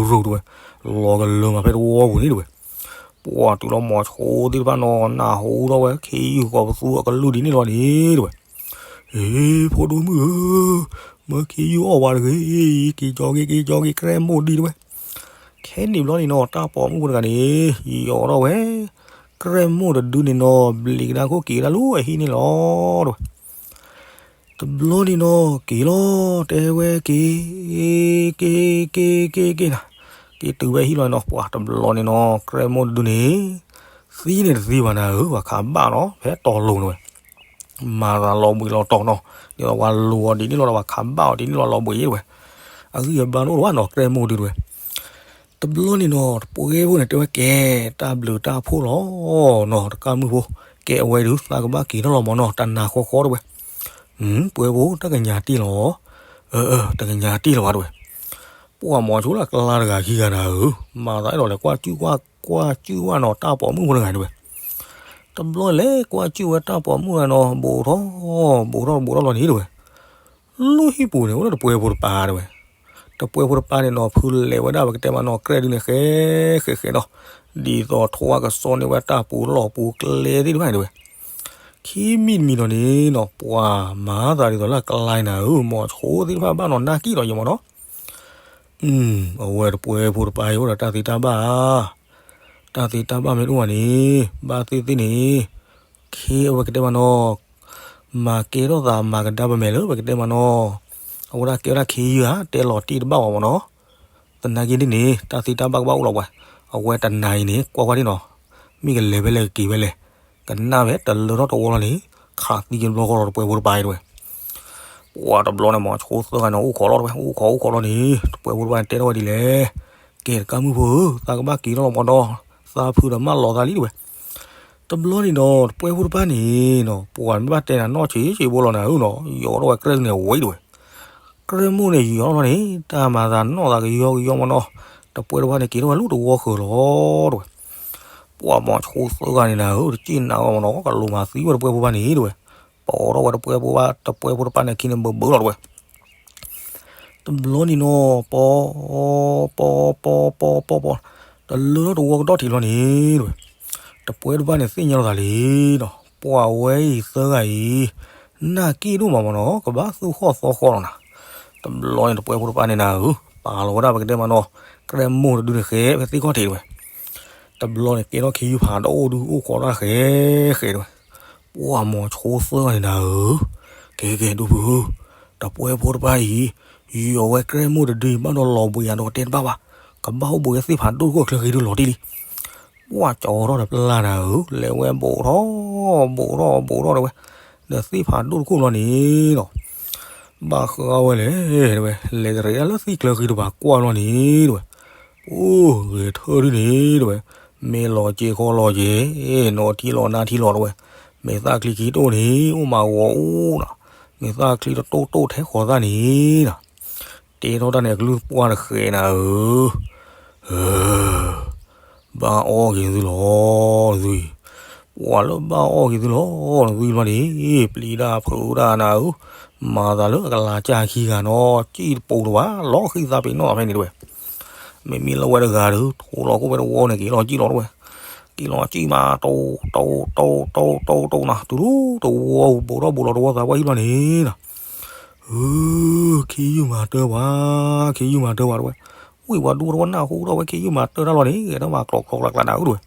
ၤရူၤတဝဲ, လီၤကလၢမးဖဲတဝီပူၤန့ၣ်တဝဲ. ပှၤတုၤလီၤမိၤဆိသ့ၣ်တဖၣ်နီၤ နၢ်ဟူထီၣ်ဝဲ ခ့ယုၢ်ကိးပသူအကလုၢ်ဒ်န့ၣ်လီၤန့ၣ်တဝဲ. အ့ ဖိဒိၣ်မုၣ်ဧၢ, မၢခ့ယုၢ်အီၣ်ဝဲတဂ့ၤ, က့ၤကၠီက့ၤ က့ၤကၠီက့ၤ ကြဲၢ်မိၢ်ဒုတဝဲ. ခဲန့ၣ်ဘျီန့ၣ်နီၤ တၢ်ပိာ်မုၣ်ဖိတဂၤန့ၣ် ယီၤထီၣ်ဝဲ ကြဲၢ်မိၢ်တဒုန့ၣ်နီၤ ဘျံးကဒါခိၣ်က့ၤဒၣ်လၢအဟံၣ်န့ၣ်လီၤတဝဲ. တဘျီန့ၣ်နီၤ က့ၤလီၤ တဲဝဲက့ၤ က့ၤ က့ၤ က့ၤ က့ၤ က့ၤနၤ, က့ၤတုၤဝဲဟံၣ်လီၤနီၤ ပှၤတဘျီန့ၣ်နီၤ ကြဲၢ်မိၢ်တဒုန့ၣ် သံန့ၣ်တသံဘၣ်နၤဧၢ, ပှၤခးဘၣ်နီၤ ဖဲတီၤလိၤန့ၣ်ဝဲ, မၤသးလီၤဘှံးလီၤတီၤနီၤ, ဒ်သိးပှၤလူၤအီၤဒ်န့ၣ်လီၤဒီး ပှၤခးဘၣ်အီၤဒ်န့ၣ်လီၤဒီးပှၤခးဘၣ်အီၤတဝဲ, အဂံၢ်အဘါတအိၣ်တဝဲနီၤ ကြဲၢ်မိၢ်တဒုတဝဲ. တဘျီန့ၣ်နီၤ တပှဲၤဖိန့ၣ်တဲဝဲကဲ တၢ်ဘျုးတၢ်ဖှိၣ်လီၤနီၤ တကၢ်မုၣ်ဖိ, ကဲအဝဲဒုး သးကဘၣ်က့ၤထီၣ်လီၤမၢ်နီၤ တနၤဃီဃီတဝဲ. ပှဲၤဖိ တၢ်ကညးတ့ၢ်လီၤ, တကညးတ့ၢ်လီၤဘၣ်တဝဲ. ပှၤမိၤဆိလၢအကျါတဂၤခံဂၤနၤဧၢ, မၤသးအဲၣ်ဒိးလဲၤကွၢ်ကၠူၣ် ကွၢ်ကၠူၣ်ဝဲနီၤ တၢ်ပိာ်မုၣ်ဖိတဂၤတဝဲ. တဘျီလဲၤကွၢ်ကၠူၣ်ဝဲတၢ်ပိာ်မုၣ်ဂၤနီၤ ဘူးထီၣ် ဘူးထီၣ်ဘူးထီၣ်လီၤန့ၣ်တဝဲ, လၢဟံၣ်ပူၤန့ၣ် အိၣ်ဒီးတပှဲၤဖိတပၤတဝဲ. တပှဲၤဖိတပၤန့ၣ်နီၤ ဖုလဲၤဝဲဒၣ်ပကတဲမးနီၤ ကြဲၢ်ဒုန့ၣ် ဃဲဃဲဃဲနီၤ, ဒ်သိးထွါကစီၣ်န့ၢ်ဝဲတၢ်ပူၤလီၢ်ပူၤကျဲသ့ၣ်တဖၣ်န့ၣ်တဝဲ. ခံမံၤတမံၤဒီးန့ၣ်နီၤ ပှၤမၤသးဒ်သိးလၢအကျါနၤဧၢ, မိၤဆိသ့ၣ်တဖၣ်ဘၣ်နီၤ နၢ်ကံၣ်ဒီးယမၢ်နီၤ. အဝဲတပှဲၤဖိတပၤအံၤ အိၣ်ဒီးတၢ်သ့တၢ်ဘၣ်ဧါ, တၢ်သ့တၢ်ဘၣ်မ့ၢ်တအိၣ်ဘၣ်န့ၣ် ဘၣ်သ့ၣ်သ့ၣ်န့ၣ် ခ့အဝဲကတဲမးနီၤ, မၤကဲထီၣ်သးမၤကဒါပမဲာ်လၢပကတဲမးနီၤ, အဝဲဒၣ်ကဲဝဲဒၣ်ခ့ယုၢ်ဧါ တဲလီၤတံၢ်တဘၣ်ဘၣ်မၢ်နီၤ. သနာ်က့ဒ်န့ၣ် တၢ်သ့တၢ်ဘၣ်ကဘၣ်အိၣ်လီၤပှၤ, အဝဲတနၤအံၤန့ၣ် ကွၢ်ကွၢ်ဒ်နီၤ, မ့ၢ်ကလဲၤဖဲလဲၣ်ကက့ၤဖဲလဲၣ်, ကနၣ်ဖဲတလၢထီၣ်တဝီလီၤန့ၣ် ခးသံက့ၤတဘျီဃီလီၤ တပှဲၤဖိတပၤအံၤတဝဲ. ပှၤတဘျီန့ၣ် မိၤဆိသၢဂၤန့ၣ် အိၣ်ခိးလီၤတဝဲ အိၣ်ခိးအိၣ်ခိးလီၤန့ၣ် တပှဲၤဖိတပၤန့ၣ်တဲထီၣ်ဝဲဒ်လဲၣ်, ကဲတကၢ်မုၣ်ဖိဧၢ, သးကဘၣ်က့ၤထီၣ်လီၤမၢ်ဒီး သးဖုဒီးမၢလီၤသးလံတဝဲ. တဘျီန့ၣ်ဒီး တပှဲၤဖိတပၤန့ၣ်နီၤ ပှၤမ့ၢ်ဘၣ်တဲနၤနီၢ်ဆံးဆံးဖိလီၤနၤဧၢနီၤ, ယီၤထီၣ်ဝဲကြဲၢ်န့ၣ်ဝံၤတဝဲ. ကြဲၢ်မိၢ်န့ၣ်ယီၤထီၣ်လီၤန့ၣ် တၢ်မၤသးနီၢ်သးကယီကယီမၢ်နီၤ, တပှဲၤတပၤန့ၣ်က့ၤထီၣ်ဝဲလၢတဝီဃၢၤလီၤတဝဲ. ပှၤမိၤဆိသၢဂၤန့ၣ်နၤဧၢ တစံၣ်နၤအီၤမၢ်နီၤ ကလူၤမၤသံဝဲတပှဲၤဖိတပၤန့ၣ်တဝဲ, ပီထီၣ်ဝဲတပှဲၤဖိတပၤန့ၣ်ခံန့ၣ်ဘၢဘၢလီၤတဝဲ. တဘျီန့ၣ်နီၤ ပီ ပီ ပီ ပီ ပီ ပီ တလၢထီၣ်တဝီကဒီၣ်ထံးလီၤန့ၣ်တဝဲ. တပှဲၤတပၤန့ၣ်သ့ၣ်ညါလီၤသးလံနီၤ, ပှၤဝဲအံၤသၢဂၤအံၤ နၢ်က့ၣ်ဒိၣ်မးမၢ်နီၤ ကဘၣ်သူၣ်ဃီၣ်သီဃီလီၤနၤ. တဘျီန့ၣ် တပှဲၤဖိတပၤန့ၣ်နၤဧၢ ပာ်လီၤဝဲဒၣ်ပကတဲမးနီၤ ကြဲၢ်မိၢ်တဒုန့ၣ်ဃဲဖဲသ့ၣ်ခီၣ်ထံးတဝဲ. တဘျီန့ၣ် ကဲထီၣ်ခ့ယုၢ်ဖးဒိၣ်ဒု အိၣ်ခိးဒၣ်ဃဲဃဲတဝဲ. ပှၤမိၤဆိသၢဂၤန့ၣ်နၤဧၢ, ကဲကဲဒိၣ်ဖုဧၢ, တပှဲၤဖိတပၤအံၤ ယီၤဝဲကြဲၢ်မိၢ်တဒုအံၤ ဘၣ်ဒီးလီၤဘှံးယၤဒီးတဲတဘၣ်ဘၣ်, ကဘၣ်အိၣ်ဘှံးဝဲသ့ၣ်ဖးဒိၣ်တခိၣ်ချၢဃံဒုလီၤတံၢ်လံ. ပှၤကၠီထီၣ်ဒီးပျၢ်နၤဧၢ, လဲၤဝဲဘူးထီၣ် ဘူးထီၣ်ဘူးထီၣ်တဝဲ, ဒီးသ့ၣ်ဖးဒိၣ်တခိၣ်လီၤန့ၣ်နီၤ. ဘၣ်ဃးဝဲလဲၣ်တဝဲ, လဲၤတရံးဒၣ်လၢသ့ၣ်ချၢဃံတဘၣ်ကွၢ်လီၤန့ၣ်တဝဲ. အိၣ်ဂဲၤထၢၣ်ဒုန့ၣ်တဝဲ, မ့ၢ်လီၤက့ၤခီလီၤက့ၤ, နီၢ်ထံလီၤနါထံလီၤတဝဲ, မ့ၢ်သၣ်ချံခံတိၢ်န့ၣ် အိၣ်မးဂီၤအိၣ်နီၤ, မ့ၢ်သၣ်ချံတတိၢ်တိၢ်ထဲဃီၤသၣ်န့ၣ်နီၤ. တဲထီၣ်တၢ်န့ၣ် အကလုၢ်ပှၢ်တဃဲးနၤဧၢ, ဘၣ်အီၣ်က့ၤသုလီၤ, သု, ပှၤလၢဘၣ်အီၣ်က့ၤသုလီၤ, နသုလီၤန့ၣ် ပျံၤတၢ်ဖုးတၢ်နၤဧၢ, မၤသးလၢအကလၤကၢ်ခံဂၤနီၤ, စံၣ်တပိၤတဝဲ, လီၤဃံသးပ့ၤနီၣ်ဖဲန့ၣ်တဝဲ. မ့မ့ၢ်လၢဝဲတဂၤဒီး ထိလီၤခိၣ်ဖဲတဝီန့ၣ် က့ၤလီၤစံၣ်လီၤတဝဲ, လီၤစံၣ်မး တိ တိ တိ တိ တိ တိနၤ တုၤလၢတဝီ ဘူးထီၣ်ဘူးလီၤတဝီသးပှၢ်ဟံၣ်လီၤန့ၣ်နီၤ, အၢ ခ့ယုၢ်မၤတၢ်ပှၤ, ခ့ယုၢ်မၤတၢ်ပှၤတဝဲ, ဝံၢ်ပှၤဒူတဝဲနၢ်ဟူထီၣ်ဝဲ ခ့ယုၢ်မၤတၢ်တၢ်လီၤန့ၣ် ဂဲၤထီၣ်မၤကျိးကျိးကျါကျါနၤဧၢတဝဲ,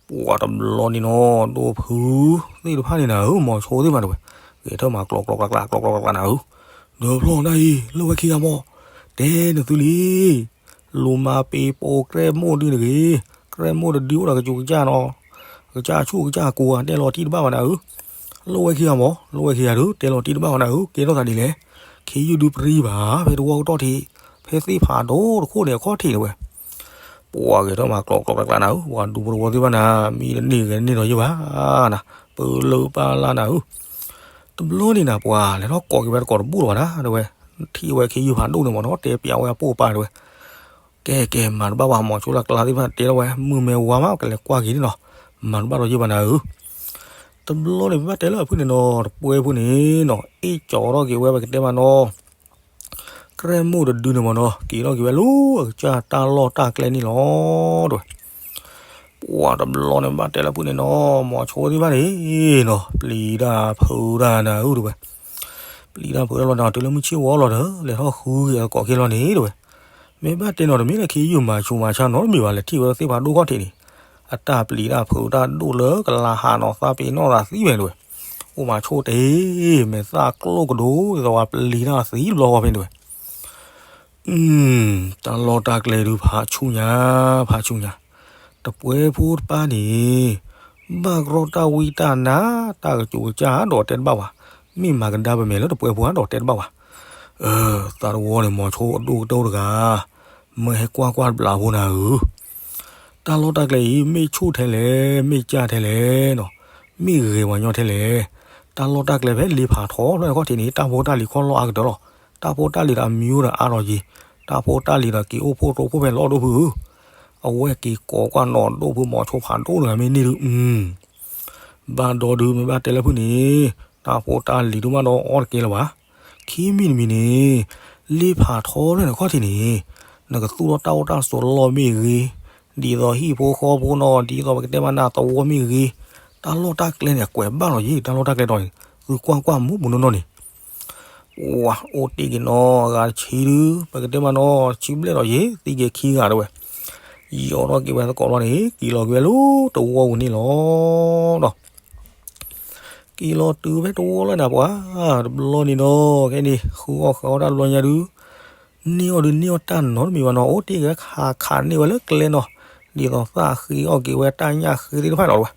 ပှၤတဘျီန့ၣ်နီၤ ဒိၣ်ဖုသ့ၣ်တဖၣ်န့ၣ်နၤဧၢ မိၤဆိသ့ၣ်တဖၣ်တဝဲ, ဂဲၤထီၣ်မၤကျိးကျိးကျါကျါ ကျိးကျိးကျါကျါနၤဧၢ, ဒီးဖျီၣ်ဒၣ်အံၤ လၢဝဲခံဂၤမး, တဲနသုလံ လူၤမၤပ့ၤပိာ်ကြဲၢ်မိၢ်ဒုန့ၣ်ဂ့ၤ, ကြဲၢ်မိၢ်တဒုအိၣ်ဒီးကစူၤကစၢ်နီၤ, ကစၢ်ဆူၣ်ကစၢ်ကိးဂၤ တဲလီၤတံၢ်တဘၣ်ဘၣ်နၤဧၢ, လၢဝဲခံဂၤမး လၢဝဲခံဂၤဒု တဲလီၤတံၢ်တဘၣ်ဘၣ်နၤဧၢ ကဲထီၣ်သးဒ်လဲၣ်, ခ့ယုၢ်ဒုပရံဘၣ် ဖဲတဝီကတီၢ်ထံး ဖဲသ့ၣ်ဖးဒိၣ်တခိၣ်န့ၣ်အခီၣ်ထံးတဝဲ, ပှၤဂဲၤထီၣ်မၤကျိးကျိးကျါကျါနၤဧၢ, ပှၤဒူဖိတဝီသ့ၣ်တဖၣ်နၤ မံတန့ၢ်ဂဲၤတန့ၢ်ဒီးယဲၢ်ဘၣ်နၤ, ပလၢပလၢနၤဧၢ, တဘျီန့ၣ်နၤ ပှၤလဲၤထီၣ်ကိးက့ၤဝဲတကိးတဘူၣ်လီၤဘၣ်နၤတဝဲ, ထံၣ်ဝဲခ့ယုၢ်ဖးဒိၣ်န့ၣ်မးနီၤ တဲပျးဝဲအပိာ်အပၢ်တဝဲ, ကဲကဲ မၤတဘၣ်ဘၣ် မိၤဆိလၢကျါသ့ၣ်တဖၣ် တဲထီၣ်ဝဲ မုၢ်မဲဝါမး ကလဲၤကွၢ်က့ၤန့ၣ်လီၤ, မၤတဘၣ်ဒီးယဲၢ်ဘၣ်နၤဧၢ, တဘျီန့ၣ် ပဘၣ်တဲလၢအဖုၣ်န့ၣ်နီၤ တပှဲၤဖုၣ်န့ၣ်နီၤ အ့ၣ်ကၠီထီၣ်က့ၤဝဲ ပကတဲမးနီၤ ကြဲၢ်မိၢ်တဒုန့ၣ်မးနီၤ က့ၤထီၣ်က့ၤဝဲလၢအကစၢ်တၢ်လီၢ်တၢ်ကျဲန့ၣ်လီၤတဝဲ, ပှၤတဘျီန့ၣ် ဘၣ်တဲလၢဖုၣ်န့ၣ်နီၤ မိၤဆိသ့ၣ်တဖၣ်န့ၣ်နီၤ ပျံၤတၢ်ဖုးတၢ်နၤဧၢတဝဲ, ပျံၤတၢ်ဖုးတၢ်လီၤနၤ တုၤလၢမုၢ်ဆ့ၣ်ဝီလီၤဒီး လဲၤထီၣ်ဃုက့ၤအသကိးခဲလီၤန့ၣ်တဝဲ, မ့ၢ်ဘၣ်တဲနီၤ တမ့ၢ်လၢခ့ယုၢ်မၤဆူးမၤဆါနီတမံၤဘၣ် လဲၤထံၣ်ဝဲသ့ၣ်ဖးဒိၣ်ခီၣ်ထံးန့ၣ်, အတၢ်ပျံၤတၢ်ဖုးတၢ်ဒိၣ်လၢကလၤဟးနီၤ သးပ့ၤနီၣ်သးသံဝဲတဝဲ, အိၣ်မၤဆိတ့ၢ် မဲာ်သၣ်ကျိၣ်ကဒိၣ် ဒ်သိးပျံၤတၢ်သံတဘျီဃီဖဲန့ၣ်တဝဲ တၢ်လီၢ်တၢ်ကျဲဒုးဖးဆူညါ, ဖးဆူညါ, တပှဲၤဖိတပၢ်န့ၣ်, ဘၣ်ကရီတၢ်ဝံတၢ်နါ, တၢ်ကစူၤကစၢ်ဒီးတဲတဘၣ်ဝဲ, မ့ၢ်မၤကဒါပမဲာ်လၢတပှဲၤဖိဒီးတဲတဘၣ်ဝဲ, သးတဝီန့ၣ် မိၤဆိအဒိၣ်ကတၢၢ်တဂၤ, မၢဟဲကွၢ်ကွၢ်တဘျီဖိနၤဧၢ, တၢ်လီၢ်တၢ်ကျဲအံၤ မ့ၢ်ဆူၣ်ထဲလဲၣ်, မ့ၢ်ကၢ်ထဲလဲၣ်နီၤ, မ့ၢ်ဂ့ၤပှၤညီထဲလဲၣ်, တၢ်လီၢ်တၢ်ကျဲဖဲလ့ဖးထီဖျၢၣ်န့ၣ်ခီၣ်ထံးန့ၣ် တၢ်ဖိတၢ်လံၤခီၣ်လီၢ်အါကတၢၢ်လီၤ, တၢ်ဖိတၢ်လံၤဒီးအမံၤအိၣ်ဒီးအါထီၣ်ယံၤ, တၢ်ဖိတၢ်လံၤဒီးက့ၤအိၣ်ဖှိၣ်ရိဖှိၣ်ဖဲလီၢ်ဒိၣ်ဖုဧၢ, အဝဲက့ၤကိးကွၢ်နီၢ်ဒိၣ်ဖုမိၤဆိဖးဒိၣ်တဂၤမ့ၢ်န့ၣ်ဒုး, ဘၣ်ဒီဒုးမ့ၢ်ဘၣ်တဲလၢဖုၣ်န့ၣ်, တၢ်ဖိတၢ်လံၤဒုးမးဒီးအီၣ်တကဲလၢၤဘၣ်, ခံမံၤတမံၤန့ၣ်, လ့ဖးထီဖျၢၣ်န့ၣ်ခီၣ်ထံးန့ၣ်, နကသူၣ်ထီၣ်တၢ်အိၣ်တၢ်ဆိးလီၢ်မ့ၢ်ဂ့ၤ, ဒ်သိးဟံၣ်ဖိဃီဖိနီၤ ဒ်သိးပကတဲမးနၤသဝီမ့ၢ်ဂ့ၤ, တၢ်လီၢ်တၢ်ကျဲန့ၣ် အကွဲးဘၣ်လီၤယံၤ တၢ်လီၢ်တၢ်ကျဲဒီးန့ၣ်, သုကွၢ်ကွၢ်မူးမူးနီၢ်နီၢ်န့ၣ် ပှၤအိၣ်တ့ၢ်က့ၤနီၤ အဂၤတဆံဒုး ပကတဲမးနီၤ ဆံဘျဲၣ်ဒီးယံၤ သံက့ၤခံဂၤတဝဲ, ယီၤထီၣ်က့ၤဝဲသကိးလီၤန့ၣ် က့ၤလီၤက့ၤဝဲလၢတဝီပူၤန့ၣ်လီၤ. က့ၤလီၤတုၤဖဲတဝီလၢနၤပှၤ, တဘျီန့ၣ်နီၤ ခဲန့ၣ် ဃုအီၣ်ဃုအီတၢ်တဘျီညါဒုး န့ၢ်အီၣ်ဒုးန့ၢ်အီၣ်တၢ်နီတမံၤဘၣ်နီၤ အိၣ်တ့ၢ်က့ၤဝဲခးခးန့ၢ်ဝဲလၢကျဲနီၤ, ဒ်သိးသၣ်ဃ့အီၣ်က့ၤဝဲတၢ်ညၣ်ဃ့သ့ၣ်တဖၣ်လီၤတဝဲ,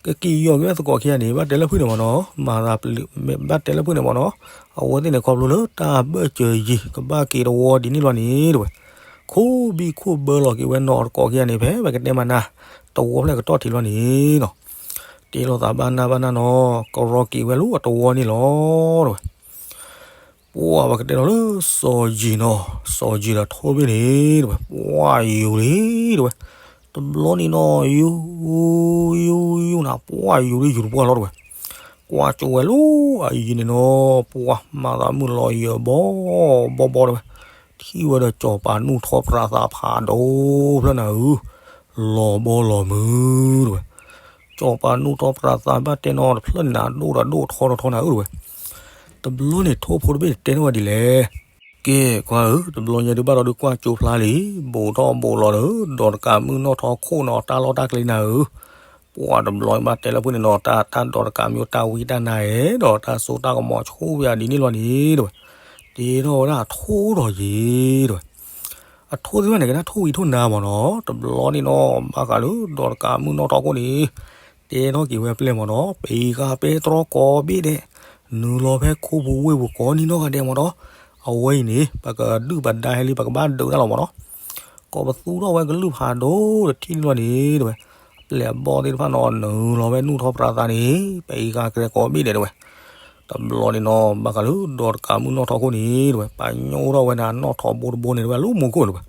ကက့ၤယီၤက့ၤဝဲသကိးခံဂၤန့ၣ် ဘၣ်တဲလၢဖုၣ်န့ၣ်မးနီၤ မၤသးပျံၤ ဘၣ်တဲလၢဖုၣ်န့ၣ်မးနီၤ, အဝဲသ့ၣ်န့ၣ်ခီဖျိလၢတၢ်ဘၢၣ်စၢၤယံၤ ကဘၣ်က့ၤတဝီဒ်န့ၣ်လီၤန့ၣ်တဝဲ, ခိၣ်ဘံၣ်ခိၣ်ဘၢလီၤက့ၤဝဲနီၤ သကိးခံဂၤန့ၣ် ဖဲပကတဲမးနၤ တဝီဖျဲၣ်ကတီၢ်ထံးလီၤန့ၣ်နီၤ တ့လီၤသးဘၣ်နၢ်ဘၣ်နၢ်နီၤ ကရီက့ၤဝဲလၢအတဝီန့ၣ်လီၤတဝဲ, ပှၤပကတဲလီၤလၢစီၤယံၤနီၤ စီၤယံၤဒီးထိၣ်ဘ့ၣ်န့ၣ်တဝဲ ပှၤယူၤလံတဝဲ, တဘျီန့ၣ်နီၤ ယူၤ ယူၤ ယူၤနၤ ပှၤယူၤလံယူၤတပှၢ်လီၤတဝဲ, ကွၢ်ကၠိဝဲလၢအယံၤန့ၣ်နီၤ ပှၤမၤသးမုၢ်လီၤယၢၤဘီဘီဘီတဝဲ, ထံၣ်ဝဲဒီးကၠီၤပၤနူၢ်ထီပြးသးဖးဒိၣ်ဖျၢၣ်နၤဧၢ, လီၤဘီလီၤမုၢ်တဝဲ ကၠီၤပၤနူၢ်ထီပြးသးဘၣ်တဲနီၤတဖျၢၣ်န့ၣ်နၤ ဒိၣ်ဒီးဒိၣ်ထီဒီးထီနၤဧၢတဝဲ, တဘျီန့ၣ်ထိၣ်ဖိတဘ့ၣ်န့ၣ်တဲန့ၢ်ဝဲဒ်လဲၣ်, ကဲကွၢ်ဧၢ တဘျီညါဒုးဘၣ်ဒီးဒုးကွၢ်ကၠိဖျါလံ, ဘူးထီၣ်ဘူးလီၤဒီး ဒီးတကးမုၢ်နီၢ်ထီခိၣ်နီၤ တၢ်လီၢ်တၢ်ကျဲနၤဧၢ, ပှၤတဘျီဘၣ်တဲလၢဖုၣ်န့ၣ်နီၤ တၢ်တၢ်ဒီးတကးမုၢ်တၢ်ဝံတၢ်နါအဲၣ်ဒီးတၢ်စိတၢ်ကမီၤဆူၣ်ဝဲဒ်န့ၣ်လီၤန့ၣ်တဝဲ, တ့ထီၣ်ဝဲဒၣ်အထိၣ်ဒီးယံၤတဝဲ အထိၣ်သ့ၣ်တဖၣ်န့ၣ် ကနၣ်ထိၣ်ဝံၤထိၣ်နါမးနီၤ တဘျီန့ၣ်နီၤ ဘၣ်ဃးလၢဒီးတကးမုၢ်နီၢ်ထီခိၣ်န့ၣ် တဲထီၣ်က့ၤဝဲပျဲၢ်မးနီၤ ပံၤဃာ်ပဲတြီကိးဘ့ၣ်ဒဲး နုာ်လီၤဖဲခိပူၤဝ့ၢ်ပူၤကိးနံၤနီၢ်ဂၤဒဲးမးနီၤ အဝဲအံၤန့ၣ် ပကဒုၣ်ပဒါဟဲလံ ပကဘၣ်ဒုးတၢ်လီၤမးနီၤ ကိးပသူထီၣ်ဝဲကလုၢ်ဖးဒိၣ်တထံၣ်န့ၣ်လီၤန့ၣ်တဝဲ အပျဲၢ်အဘီၣ်သ့ၣ်တဖၣ်နီၤ နုာ်လီၤဖဲနူၢ်ထီပြးသးန့ၣ် ပံၤဃာ်ကရဲကိးဘ့ၣ်ဒဲးတဝဲ တဘျီန့ၣ်နီၤ ဘၣ်ဃးလၢဒီးတကးမုၢ်နီၢ်ထီခိၣ်န့ၣ်တဝဲ ပညိၣ်ထီၣ်ဝဲနၤနီၣ်ထီဘိတဘိန့ၣ်တဝဲ လၢမိၢ်ခိၣ်န့ၣ်တဝဲ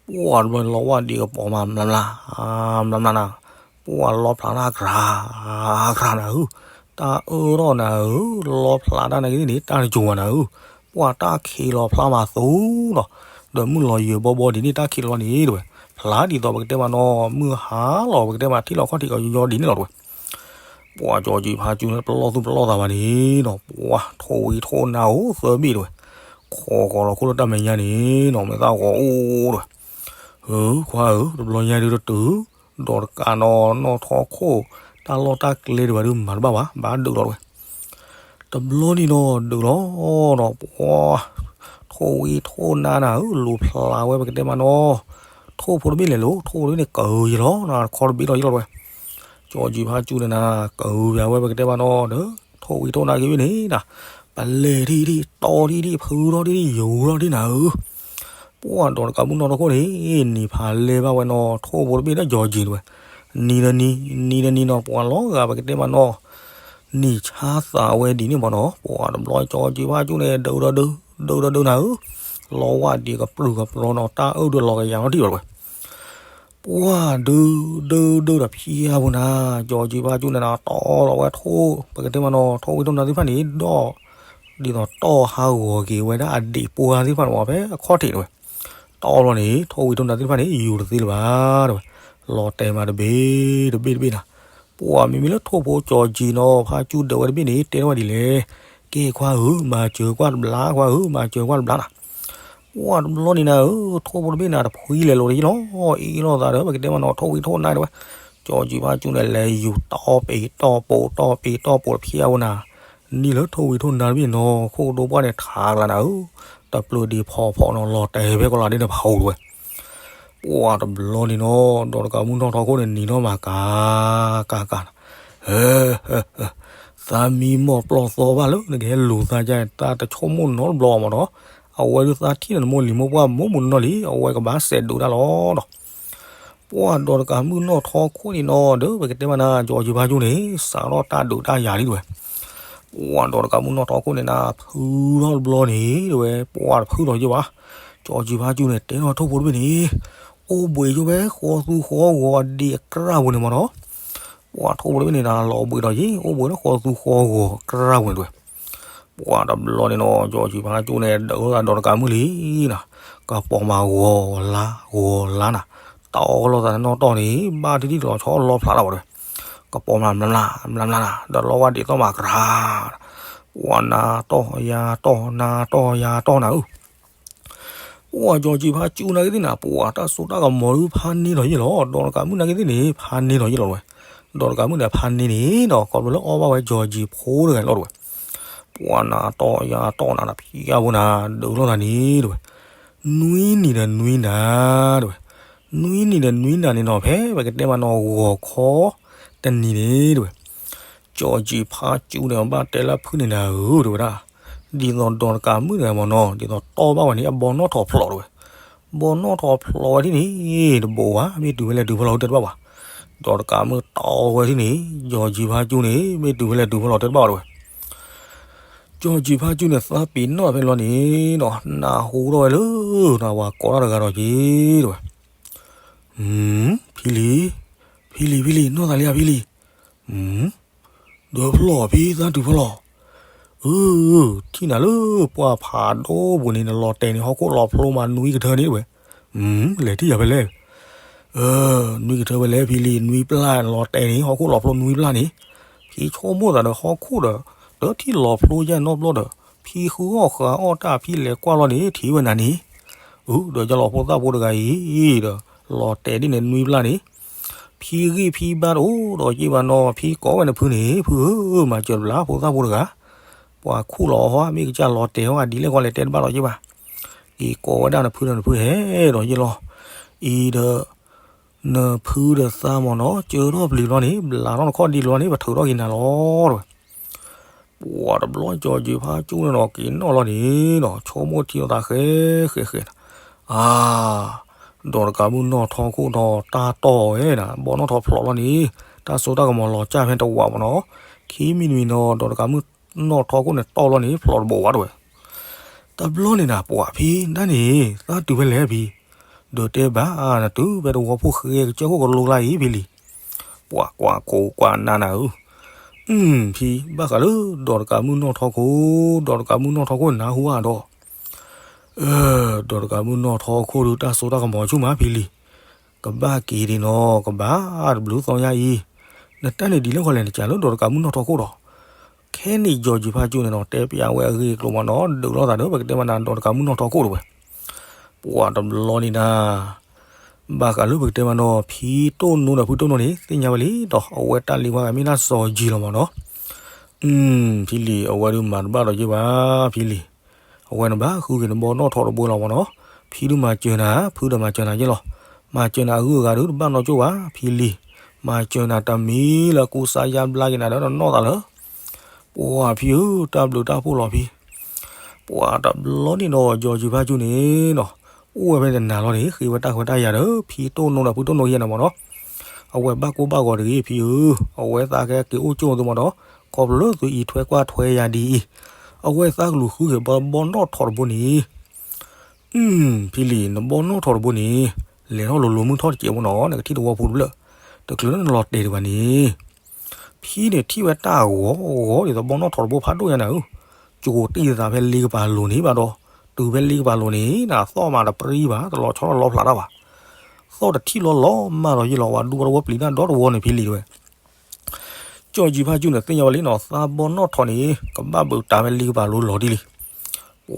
ပှၤတဘျီန့ၣ်လီၤဝဲဒံးကပီၤမး မျးမျး မျးမျးနၤ ပှၤလီဖျးတၢ်ကြၤ ကြၤနၤဧၢ တၢ်အၢထီၣ်နၤဧၢ လီဖျးတၢ်နာ်က့ၤန့ၣ် တၢ်တစိၤဘၣ်နၤဧၢ ပှၤတၢ်ခံးလီၤဖျါမးသူနီၤ ဒီးမုၢ်လီၤယၢၤဘီဘီဒ်န့ၣ် တၢ်ခံးလီၤန့ၣ်တဝဲ ဖျါဒ်သိးပကတဲမးနီၤ မုၢ်ဟါလီၤ ပကတဲမး ထံၣ်လီၤခီၣ်ထံးကယီဒ်န့ၣ်လီၤတဲဝဲ. ပှၤကၠီၤကၠံဖါကၠူန့ၣ် ပလီၢ်သူၣ်ပလီၢ်သးဘၣ်န့ၣ်နီၤ ပှၤထိၣ်ဝံၤထိၣ်နါအိၣ်သၢဘ့ၣ်တဲဝဲ. ခိးဃီၤလီၤခိၣ်လၢတၢ်မဲာ်ညါန့ၣ်နီၤ မဲာ်သၣ်ဂီၤအိၣ်တဲဝဲ. ဧၢ ခွါဧၢ တဘျီညါဒုးတတုၤ ဒီးတကးနီၤ နီၢ်ထီခိၣ် တၢ်လီၢ်တၢ်ကျဲဒံးဘၣ်ဒုးမၤတဘၣ်ဘၣ် ဘၣ်ဒုးလီၤတဲဝဲ. တဘျီန့ၣ်နီၤ ဒုးလီၤနီၤ ပှၤ ထိၣ်ဝံၤထိၣ်နါနၤဧၢ လူၤဖျါဝဲပကတဲမးနီၤ ထိၣ်ဖိတဘ့ၣ်လဲၤလိၤ ထိၣ်ဖိတဘ့ၣ်န့ၣ် ကၢၤယလီၤနၤ တခီတဘ့ၣ်လီၤယလီၤတဲဝဲ. ကၠီၤကၠံဖါကၠူန့ၣ်နၤ ကၢၤယဝဲပကတဲမးနီၤ ဒီး ထိၣ်ဝံၤထိၣ်နါက့ၤဘ့ၣ်န့ၣ်နၤ ပလဲၤထံၣ်ထံၣ် တီထံၣ်ထံၣ် ဖုထီၣ်ထံၣ်ထံၣ် ယိၤထီၣ်ထံၣ်နၤဧၢ ပှၤဒီးတကးမုၢ်နီၢ်ထီခိၣ်န့ၣ် နံၤဖးလဲၢ်ဘၣ်ဝဲနီၤ ထိၣ်ဖိတဘ့ၣ်ဒီးကၠီၤကၠံတဲဝဲ. နံၤဒီးနံၤ နံၤဒီးနံၤနီၤ ပှၤလီၤဂာ်ပကတဲမးနီၤ နံၤဆါသးဝဲဒ်န့ၣ်မးနီၤ ပှၤတဘျီကၠီၤကၠံဖါကၠူန့ၣ် ဒုးဒီးဒုး ဒုးဒီးဒုးနၤဧၢ လီၤဝဲဒံးကပြုၢ်ကပြီၤနီၤ တၢ်အၢၣ်ဒုးလီၤကယၤနီတံၢ်ဘၣ်တဲဝဲ. ပှၤဒုး ဒုး ဒုးဒီးဖျါဝဲနၤ ကၠီၤကၠံဖါကၠူန့ၣ်နၤ တီလီၤဝဲထိၣ် ပကတဲမးနီၤ ထိၣ်ဝံၤထိၣ်နါသ့ၣ်တဖၣ်န့ၣ် ဒီး ဒ်သိးတီၢ်ဟးဂီၤက့ၤဝဲဒၣ်အဒံးပှၤသ့ၣ်တဖၣ်န့ၣ် ဖဲအခီၣ်ထံးတဲဝဲ. တီလီၤန့ၣ် ထိၣ်ဝံၤထိၣ်နါသ့ၣ်တဖၣ်န့ၣ် ယူၤတသ့လၢၤဘၣ်တဲဝဲ. လီၤတဲာ်မးတဘ့ၣ်တဘ့ၣ်တဘ့ၣ်နၤ ပှၤမ့မ့ၢ်လၢထိၣ်ဖိကၠီၤကၠံနီၤ ဖါကၠူဒုးဝဲတဘ့ၣ်န့ၣ် တဲထီၣ်ဝဲဒ်လဲၣ်. ကဲခွါဧၢ မၤစၢၤကွၢ်တဘျီ ခွါဧၢ မၤစၢၤကွၢ်တဘျီနၤ ပှၤတဘျီန့ၣ်နၤဧၢ ထိၣ်ဖိတဘ့ၣ်နၤ တဖှံလဲၤလိာ်တယံၤလီၤ အ့ၣ်လိာ်သးဒီး ပကတဲမးနီၤ ထိၣ်ဝံၤထိၣ်နါတဲဝဲ. ကၠီၤကၠံဖါကၠူန့ၣ် လဲၤယူၤတီပ့ၤတီပိာ် တီပ့ၤတီပိာ်တဖျါဝဲနၤ နံၤလၢထိၣ်ဝံၤထိၣ်နါတဘ့ၣ်နီၤ ခိၣ်ကဒိပှၢ်န့ၣ် ထးကလၤနၤဧၢ တပျၢၤဒံးဖီဖီနီၤ လီၤတဲာ်ဖဲကီးလးဒ်န့ၣ်ဖးအိၣ်တဲဝဲ. ပှၤတဘျီန့ၣ်နီၤ ဒီးတကးမုၢ်နီၢ်ထီခိၣ်န့ၣ် နံၤနီၢ်မၤကၤ ကၤကၤနၤ ဟဲ သးမံမီၢ်ပျီၢ်သီဘၣ်လၢ နကဟဲလူၤသးကါ တၢ်တဆိကမိၣ်နီတဘျီဘၣ်မးနီၤ အဝဲဒုးသးထံၣ်န့ၣ် နမိၢ်လံၤမိၢ်ပှၢ်မိၢ်မုၢ်နီၢ်လံ အဝဲကဘၣ်စဲးဒုးတၢ်လီၤဒီး ပှၤဒီးတကးမုၢ်နီၢ်ထီခိၣ်န့ၣ်နီၤ ဒီးပကတဲမးနၤ ကၠီၤကၠံဖါကၠူန့ၣ် စးထီၣ်တၢ်ဒုးတၢ်ယၤလံတဲဝဲ. ပှၤဒီးတကးမုၢ်နီၢ်ထီခိၣ်န့ၣ်နၤ ဖုထီၣ်တဘျီန့၁ၣ်တဲဝဲ ပှၤတဖုထီၣ်ယဲၢ်ဘၣ်. ကၠီၤကၠံဖါကၠူန့ၣ် တဲထီၣ်ထိၣ်ဖိတဘ့ၣ်န့ၣ် အိၣ်ဘှံးယိၣ်ဖဲဃီသူဃီဂီၤအဒံးအကြၢးပူၤန့ၣ်မးနီၤ ပှၤထိၣ်ဖိတဘ့ၣ်န့ၣ်နၤ လီၤဘှံးဒီးယဲၢ် အိၣ်ဘှံးလၢဃီသူဃီဂီၤအကြၢးပူၤန့ၣ်တဲဝဲ. ပှၤတဘျီန့ၣ်နီၤ ကၠီၤကၠံဖါကၠူန့ၣ် ဒုးဒီးတကးမုၢ်လံနၤ ကပီၤမၤဂီၤလါဂီၤလါနၤ တီလီၤသးနီၢ်တီၢ်န့ၣ် ဘၣ်တံၢ်တံၢ်လီၤဆီလီၤဖျးလီၤဘၣ်တဲဝဲ. ကပီၤမၤမျးမျးမျးမျးနၤ ဒီးလီၤဝဲဒံးသီၣ်မၤကရၤ ပှၤနၤတီၢ်ယၤတီၢ် နၤတီၢ်ယၤတီၢ်နၤဧၢ ပှၤကၠီၤကၠံဖါကၠူနာ်က့သ့ၣ်န့ၣ် ပှၤတၢ်စိတၢ်ကမီၤဒုးဖးန့ၢ်လီၤယဲၢ်လီၤ ဒီးတကးမုၢ်နာ်က့သ့ၣ်န့ၣ် ဖးန့ၢ်လီၤယဲၢ်လီၤတဲဝဲ. ဒီးတကးမုၢ်န့ၣ်ဖးန့ၢ်န့ၣ်ဒီး ခီဖျိလၢအီၣ်ဘၣ်ဝဲကၠီၤကၠံဖိတဂၤလီၤတဲဝဲ. ပှၤနၤတီၢ်ယၤတီၢ်နၤ ဖံးယါဖိနၤ ဒုးလိာ်သးန့ၣ်တဲဝဲ နွံနံၤဒီးနွံနၤတဲဝဲ. နွံနံၤဒီးနွံနၤန့ၣ်နီၤ ဖဲပကတဲမးနီၤ ဂီၤခီတနံၤန့ၣ်တဲဝဲ ကၠီၤကၠံဖါကၠူန့ၣ် ဘၣ်တဲလၢဖုန့ၣ်နၤဧၢ တဲဝဲဒၣ် ဒ်သိးဒီးတကးမုၢ်တဂၤမးနီၤ ဒ်သိးတီၢ်ဘၣ်ဝဲန့ၣ် အဘီနီၣ်ထီၣ်ဖျိးတဲဝဲ. ဘီနီၣ်ထီၣ်ဖျိးဝဲဒ်န့ၣ် တဘိးဘၣ် မ့ၢ်တုၤဖဲလဲၣ်တုၤဖဲလဲၣ်တဲတဘၣ်ဘၣ်. ဒီးတကးမုၢ်တီၢ်ဝဲဒ်န့ၣ် ကၠီၤကၠံဖါကၠူန့ၣ် မ့ၢ်တုၤဖဲလဲၣ်တုၤဖဲလဲၣ်တဲတဘၣ်တဲဝဲ. ကၠီၤကၠံဖါကၠူန့ၣ် သးပ့ၤနီၣ်ဖဲလီၤန့ၣ်ဒီး နၢ်ဟူထီၣ်ဝဲလၢ နဝၤကိးတၢ်တဂၤဒီးက့ၤတဲဝဲ ဖံလံၤ, ဖံလံၤ, ဖံလံၤ နီၢ်သးလံဧါဖံလံၤ, ဒီးဖျီၣ်ဖံသးတုၤဖျီၣ်, အၢ, ထံၣ်နၤလၢပှၢ်ဖးဒိၣ်ပူၤန့ၣ် နလီၤတဲာ်န့ၣ် ဟီၣ်ခိၣ်လီၤဖျိမးနွံကထၢန့ၣ်တဲဝဲ, လဲၤထံၣ်ယၤဖဲလဲၣ်, နွံကထၢဖဲလဲၣ် ဖံလံၤ နွံပျၢ် နလီၤတဲာ်န့ၣ် ဟီၣ်ခိၣ်လီၤဖျိနွံပျၢ်န့ၣ်, ဖံဆိကမိၣ်သးဒီးဟီၣ်ခိၣ်ဒီး တထံၣ်လီၤဖျိယဲၢ်နီတဘျီဒီး ဖံဃုအီၣ်ဃုအီၣ်တၢ် ဖံလဲၤကွၢ်လီၤန့ၣ် ထံၣ်ဝဲနၤန့ၣ်, အၢ ဒီးယလီၤဖိသၣ်ဖိတဂၤအံၤဒီး လီၤတဲာ်ဒ်န့ၣ်နွံပျၢ်န့ၣ်, ဖံဂံၢ်ဖံဘါတအိၣ်ဒီးက့ဘၣ်နီၤ ဖံကိးဝဲနဖုန့ၣ် ဖုဧၢ မၤစၢၤတဘျီဖိသၣ်ဖိတဂၤ, ပှၤခူၣ်လီၤဟီၣ် မ့ၢ်ကစၢ်လီၤတဲာ်ဟီၣ် အဒ်လဲၣ်ဃီလဲၤတဲတဘၣ်လီၤက့ဘၣ်, က့ၤကိးဝဲဒၣ်နဖုဒီးနဖုဟဲဒီးယ့ၢ်လီၤ, အံၤဒီး နဖုဒီးသးမ့ၢ်နီၤ ကၢထီၣ်ပျံၤဘျီန့ၣ် ဘျးထီၣ်နခီၣ်ဒံးဘျီန့ၣ် ပထုးထီၣ်က့ၤနၤလီၤတဲဝဲ, ပှၤတဘျီကၠီၤကၠံဖါကၠူန့ၣ်ဒီးက့ၤနီၣ်လီၤန့ၣ်ဒီး ဆိကမိၣ်ထံအီၤသးဃဲဃဲဃဲ, အါ, ဒီးတကးမုၢ်နီၢ်ထီခိၣ်ဒီးတၢ်တီၢ်ဝဲဒၣ် ဘီနီၣ်ထီၣ်ဖျိးလီၤန့ၣ်, တၢ်စိတၢ်ကမီၤလီၤစၢ်ဖဲတဝးမ့ၢ်နီၤ, ခံမံၤတမံၤနီၤ ဒီးတကးမုၢ်နီၢ်ထီခိၣ်န့ၣ်တီၢ်လီၤန့ၣ် ဖျိးတဘိးဘၣ်တဲဝဲ တဘျီန့ၣ်နၤ ပှၤဖံဒၣ်န့ၣ် သးတုၤဖဲလဲၣ်ဖံ, ဒီးတဲဘၣ်နတုၤဖဲတဝီဖိဃဲကစၢၢ်ခိၣ်ကလိကျါအံၤဖံလံၤ, ပှၤကွၢ်ခိကွၢ်နၢ်နၤဧၢ, ဖံဘၣ်ဃးလၢ ဒီးတကးမုၢ်နီၢ်ထီခိၣ်, ဒီးတကးမုၢ်နီၢ်ထီခိၣ်နၢ်ဟူဧါဒီး, ဒီးတကးမုၢ်နီၢ်ထီခိၣ်ဒုးတၢ်စိတၢ်ကမီၤဆူၣ်မးဖံလံၤ, ကဘၣ်က့ၤဒံးနီၤ ကဘၣ်တဘျုးသီညါအံၤ, နတၢ်န့ၣ်ဒ်လဲၣ်ဃီလဲၣ် နကးလၢဒီးတကးမုၢ်နီၢ်ထီခိၣ်ဒီး, ခဲန့ၣ် ကၠီၤကၠံၣ်ဖါကၠူၣ်န့ၣ်နီၤ တဲပျးဝဲအဂ့ၢ်အကျိၤမးနီၤ ဒုးလိာ်သးဒီး ပကတဲမးနၤ ဒီးတကးမုၢ်နီၢ်ထီခိၣ်တဝဲ, ပှၤတဘျီန့ၣ်နၤ ဘၣ်ဃးလၢပကတဲမးနီၤ ဖံတိၢ်နိဒီးဖုတိၢ်နိန့ၣ် သ့ၣ်ညါဝဲလံဒီး အဝဲတၢ်လံၤဝါဂၤမ့ၢ်နၢ်စီၤယံၤလီၤမးနီၤ, ဖံလံၤ အဝဲဒုးမၤတဘၣ်ဒီးယ့ၢ်ဘၣ် ဖံလံၤ, အဝဲန့ၣ်ဘၣ်ဃုက့ၤနဘီနီၣ်ထီတဘိလီၤမးနီၤ, ဖံဒုးမၤစၢၤနၤ ဖုဒီးမၤစၢၤနၤယ့ၢ်လီၤ, မၤစၢၤနၤအဂုၤအဂၤဒုးတဘၣ်နီၢ်ကၠိၣ်ဘၣ် ဖံလံၤ, မၤစၢၤနၤတမံၤလၢကူစါယါဘျါက့ၤနၤဒီးနီၢ်သးလၢ ပှၤဖံဧၢ တၢ်ဘျုးတၢ်ဖှိၣ်လီၤဖံ, ပှၤတဘျီန့ၣ်ဒီး ကၠီၤကၠံၣ်ဖါကၠူၣ်န့ၣ်နီၤ, အိၣ်ဝဲဖဲတနၤလီၤန့ၣ် ဃ့ဝဲတၢ်ခွဲးတၢ်ယာ်ဒီး ဖံတိၢ်နိဒီးဖုတိၢ်နိယဲၢ်န့ၣ်မးနီၤ, အဝဲဘၣ်ကိၢ်ဘၣ်ဂီၤတဂ့ၤဖံဧၢ, အဝဲသးကဲက့ၤအိၣ်ကၠိၣ်သုမးဒီး, ခီဖျိလၢသုအံးထွဲကွၢ်ထွဲယၤဒ်အံၤ, အဝဲသးကလူၤဃုက့ၤဘီနီၣ်ထီတဘိန့ၣ် ဖံလံၤ နဘီနီၣ်ထီတဘိန့ၣ် လဲၤထီၣ်လိၤလိၤမုၢ်ထီၣ်တစဲးဖိနီၤ နကထံၣ်တဝီဖိတဖျၢၣ်, တချုးလၢနလီၤတဲာ်ဒံးဘၣ်န့ၣ်, ဖံန့ၣ်ထံၣ်ဝဲတၢ်ဂီၤဂီၤဒ်သိးဘီနီၣ်ထီတဘိဖးဒိၣ်ညါနၤဧၢ, ကၠိၤတံၢ်သးဖဲလ့ကပၤလိၤန့ၣ်ဘၣ်ဒီး, တုၤဖဲလ့ကပၤလိၤန့ၣ် နသီၣ်မးတပြံဘၣ် တလီၤဆီလီၤဖျးတၢ်ဘၣ်, သီၣ်တထံၣ်လီၤလီၤမးဒီးယ့ၢ်လီၤ ဝဲဒူတဝီပျံၤတၢ်ဒီတဝီန့ၣ်ဖံလံၤတဝဲ ကၠီၤကၠံၣ်ဖါကၠူၣ်န့ၣ် သ့ၣ်ညါဝဲလံနီၤ သးဘီနီၣ်ထီန့ၣ် ကဘၣ်ဘုးတၢ်ဖဲလ့ကပၤလိၤလီၤဒ်လံ,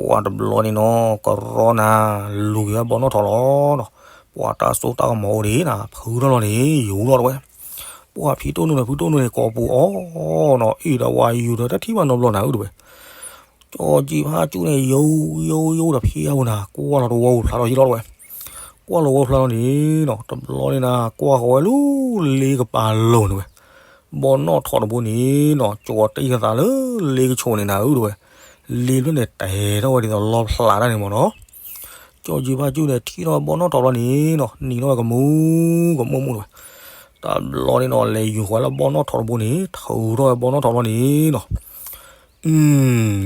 ပှၤတဘျီန့ၣ်နီၤ ကရီနၤ လူၤက့ၤဝဲဘီနီၣ်ထီလီၤနီၤ, ပှၤတၢ်စိတၢ်ကမီၤအိၣ်ဒံးနၤ ဖုထီၣ်လီၤန့ၣ် ယူၤလီၤတဝဲ, ပှၤဖံတိၢ်နိန့ၣ် ဖုတိၢ်နိန့ၣ် ကိးပူၤအီၤနီၤ အ့ၣ်ဒီးဝဲယူၤဒီးတထံၣ်ဘၣ်နီတဘျီနၤဧၢတဝဲ ကၠီၤကၠံၣ်ဖါကၠူၣ်န့ၣ် ယူၤ ယူၤ ယူၤဒီးဖံအဝဲနၤ ကွၢ်လီၤတဝီပူၤဖျါထီၣ်ယ့ၢ်လီၤတဝဲ, ကွၢ်လီၤဝီဖျါထီၣ်န့ၣ်နီၤ တဘျီန့ၣ်နၤ ကွၢ်ဃီၤဝဲလၢလ့ကပၤလိၤန့ၣ်ဝဲ, ဘီနီၣ်ထီတဘိန့ၣ်နီၤ ကၠီၤတံၢ်သးလၢလ့ကဆိးန့ၣ်နၤဧၢတဝဲ, လ့ဖျၢၣ်န့ၣ်တဲထီၣ်ဝဲဒ်သိးလီၤဖျးတၢ်န့ၣ်မးနီၤ ကၠီၤကၠံၣ်ဖါကၠူၣ်န့ၣ် ထံၣ်ထီၣ်ဘီနီၣ်ထီဘျီန့ၣ်နီၤ နံၤထီၣ်ဝဲကမူၣ်ကမူၣ်မူၣ်တဝဲ, တဘျီန့ၣ်နီၤ လဲၤယူၤဃီၤလၢဘီနီၣ်ထီတဘိန့ၣ် ထုးထီၣ်ဝဲဘီနီၣ်ထီဘျီန့ၣ်နီၤ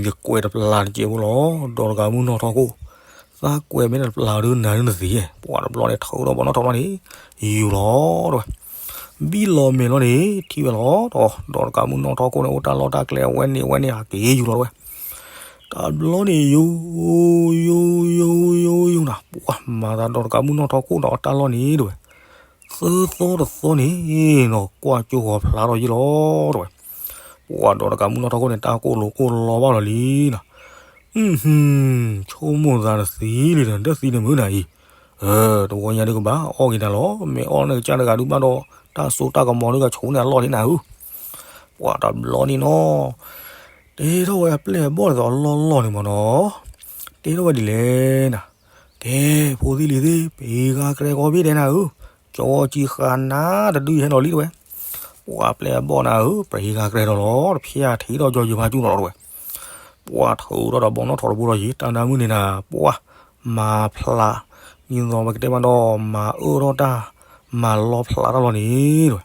ယကွဲးတပျၢ်တစဲးဖိလီၤ, ဒီးတကးမုၢ်နီၣ်ထီခိၣ်, သးကွဲးမ့ၢ်တပျၢ်ဒုးနၤဒုးနသ့, ပှၤတဘျီန့ၣ် ထုးထီၣ်ဘီနီၣ်ထီဘျီန့ၣ် ယူၤလီၤတဝဲ, ဘံၣ်လီၤမဲာ်လီၤန့ၣ် ထံၣ်ဝဲလီၤဒီး ဒီးတကးမုၢ်နီၣ်ထီခိၣ်န့ၣ် အိၣ်တၢ်လီၢ်တၢ်ကျဲအဝဲန့ၣ်အဝဲန့ၣ် အက့ၤယူၤလီၤတဝဲ တဘျီန့ၣ် ယူၤ ယူၤ ယူၤ ယူၤ ယူၤ ယူၤနၤ ပှၤမၤသးဒီးတကးမုၢ်နီၣ်ထီခိၣ်ဒီးအတၢ်လီၢ်န့ၣ် တဝဲ, သၢသီတသီန့ၣ်နီၤ ကွၢ်ကၠိဃီၤဖျါထီၣ်ယ့ၢ်လီၤ တဝဲ, ပှၤဒီးတကးမုၢ်နီၣ်ထီခိၣ်န့ၣ် တၢ်ကိၢ်လိာ်ကိၢ်လီဘၣ်လီၤလံနီၤ, ဆိကမိၣ်သးတသံလံဒီး တသံန့ၣ်မုၢ်နၤအံၤ, တဝီညါဒုးကဘၣ်အီၣ်က့ၤနၤလီၤ, မ့ၢ်အီၣ်န့ၣ်ကစၢ်တဂၤဒုးဘၣ်ဒီး တၢ်စိတၢ်ကမီၤဒုးကဆိးန့ၢ်အလီၢ်လံနၤဧၢ ပှၤတဘျီန့ၣ်နီၤ, တဲထီၣ်ဝဲအပျဲၢ်အဘီၣ်ဒ်သိးအလီၢ်လီၢ်န့ၣ်မးနီၤ, တဲထီၣ်ဝဲဒ်လဲၣ်နၤ, ကဲ ဖိသံလံၤသ့ၣ် ပှၤဂၤကရဲကီဘ့ၣ်ဒဲးနၤဧၢ, ကၠီကၠံၣ်ဃာ်နၤတဒုဟဲလီၤလံတဝဲ, ပှၤပျဲၢ်အဘီၣ်နၤဧၢ ပှၤဂၤကရဲဒီးလီၤ တဖျဲၣ်ထံးဒီးကၠီကၠံၣ်ဖါကၠူၣ်နီၤလီၤတဝဲ, ပှၤထုးထီၣ်ဒီးဘီနီၣ်ထီတဘိဒီးယံၤ တၢ်နါမုၣ်န့ၣ်နၤ ပှၤ မၤဖျး, ဒ်သိးပကတဲမးဒီး မၤအၢထီၣ်တၢ်, မၤလီၤဖျးတၢ်လီၤန့ၣ်တဝဲ,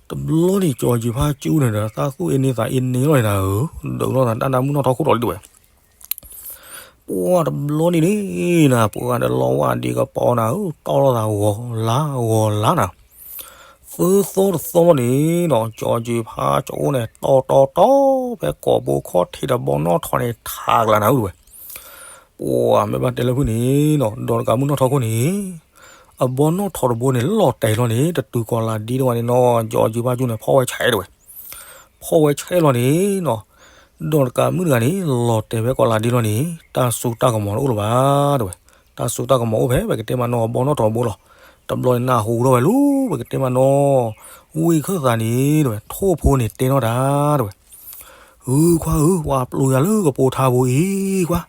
တဘျီန့ၣ် ကၠီကၠံၣ်ဖါကၠူၣ်န့ၣ်ဒီး သးသူၣ်အ့န့သးအ့န့လီၤန့ၣ်နၤဧၢ, ဒုးလိာ်သးတၢ်နါမုၣ်နီၣ်ထီခိၣ်ထီၣ်လံတဝဲ ပှၤတဘျီန့ၣ်န့ၣ်နၤ ပှၤဂၤဒီးလီၤဝဲဒံးကပီၤနၤဧၢ, တီၢ်လိာ်သးဂီၤလါဂီၤလါနၤ, သၢသီတသီလီၤန့ၣ်နီၤ ကၠီကၠံၣ်ဖါကၠူၣ်န့ၣ် တီတီတီ ဖဲကိာ်ဘိခီၣ်ထံးဒီးဘီနီၣ်ထီန့ၣ် ထးကလၤနၤဧၢတဝဲ, ပှၤမ့ၢ်ဘၣ်တဲလၢဖုၣ်န့ၣ်နီၤ ဒီးတကးမုၢ်နီၣ်ထီခိၣ်န့ၣ် အဘီနီၣ်ထီတဘိန့ၣ် လီၤတဲာ်လီၤန့ၣ် တတုၤကီၤလၤဒ့တဝဲန့ၣ်နီၤ ကၠီကၠံၣ်ဖါကၠူၣ်န့ၣ် ဖီၣ်ဝဲဆဲးတဝဲ ဖီၣ်ဝဲဆဲးလီၤန့ၣ်နီၤ, ဒီးတကးမုၣ်တဂၤန့ၣ် လီၤတဲာ်ဖဲကီၤလၤဒ့လီၤန့ၣ် တၢ်စိတၢ်ကမီၤတအိၣ်လၢၤဘၣ်တဝဲ, တၢ်စိတၢ်ကမီၤအိၣ်ဖဲ ပကတဲမးနီၤ အဘီနီၣ်ထီတဘိလီၤ. တဘျီန့ၣ်နၢ်ဟူထီၣ်ဝဲလၢ ပကတဲမးနီၤ ဝ့ၢ်ခၢၣ်သးန့ၣ်တဝဲ ထိၣ်ဖိန့ၣ်တဲနီၣ်တၢ်တဝဲ ဧၢ ခွါဧၢ, ပှၤပျိယၤလၢကပိာ်ထါဘိအံၤ ခွါ,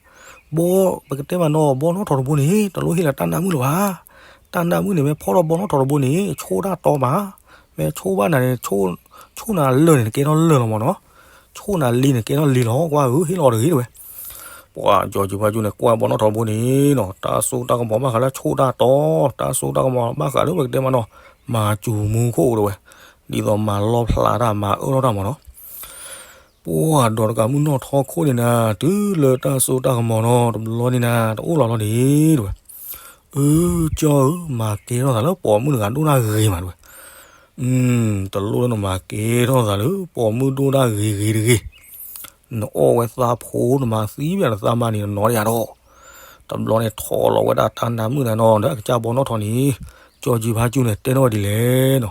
ဘီ ပကတဲမးနီၤ ဘီနီၣ်ထီတဘိန့ၣ် တလိၣ်ဟ့ၣ်လၢတၢ်နါမုၣ်လၢၤဘၣ်. တၢ်နါမုၣ်န့ၣ် မ့ၢ်ဖီၣ်ထီၣ်ဘီနီၣ်ထီတဘိန့ၣ် ဆိၣ်တၢ်တီမး, မ့ၢ်ဆိၣ်ဘၣ်နၤန့ၣ် ဆိၣ်နၤလၢာ်န့ၣ် နကဲထီၣ်လၢာ်လီၤမးနီၤ, ဆိၣ်နၤလ့န့ၣ် ကဲထီၣ်လ့လီၤ ကွၢ်ဧၢ ဟ့ၣ်လီၤတဂ့ၤတဝဲ. ပှၤကၠီကၠံၣ်ဖါကၠူၣ်န့ၣ် ကွၢ်ဘီနီၣ်ထီတဘိန့ၣ်နီၤ တၢ်စိတၢ်ကမီၤဘၣ်ဃးလၢဆိၣ်တၢ်တီ, တၢ်စိတၢ်ကမီၤဘၣ်ဃးလၢပကတဲမးနီၤ မၤစူၤမူခိၣ်တဝဲ, ဒ်သိးမၤလီၣ်ဖျါတၢ် မၤအၢထီၣ်တၢ်မးနီၤ ပှၤဒီးတကးမုၢ်နီၣ်ထီခိၣ်န့ၣ်နၤ တုၤလၢတၢ်စိတၢ်ကမီၤနီၤ တဘျီန့ၣ်နၤ တအိၣ်လီၤလီၤန့ၣ်တဝဲ. အၢ ကၠီဧၢ, မၤကဲထီၣ်သးလၢပိာ်မုၣ်တဂၤဒိၣ်ဒၣ်ဂ့ၤမးတဝဲ. တလိၣ်လၢနမၤကဲထီၣ်သးလၢပိာ်မုၣ်ဒိၣ်ဒၣ်ဂ့ၤဂ့ၤတဂ့ၤ. နအီၣ်ဝဲသးဖိ နမၤသံဘၣ်နသးမါန့ၣ် နနီၢ်တယၤဒီး တဘျီန့ၣ် ထိးလီၤဝဲဒၣ်တၢ်နါမုၣ်နၤနီၤ ဒီးအကစၢ်ဘီနီၣ်ထီန့ၣ် ကၠီၤကၠံၤဖါကၠူန့ၣ် တဲထီၣ်ဝဲဒ်လဲၣ်နီၤ,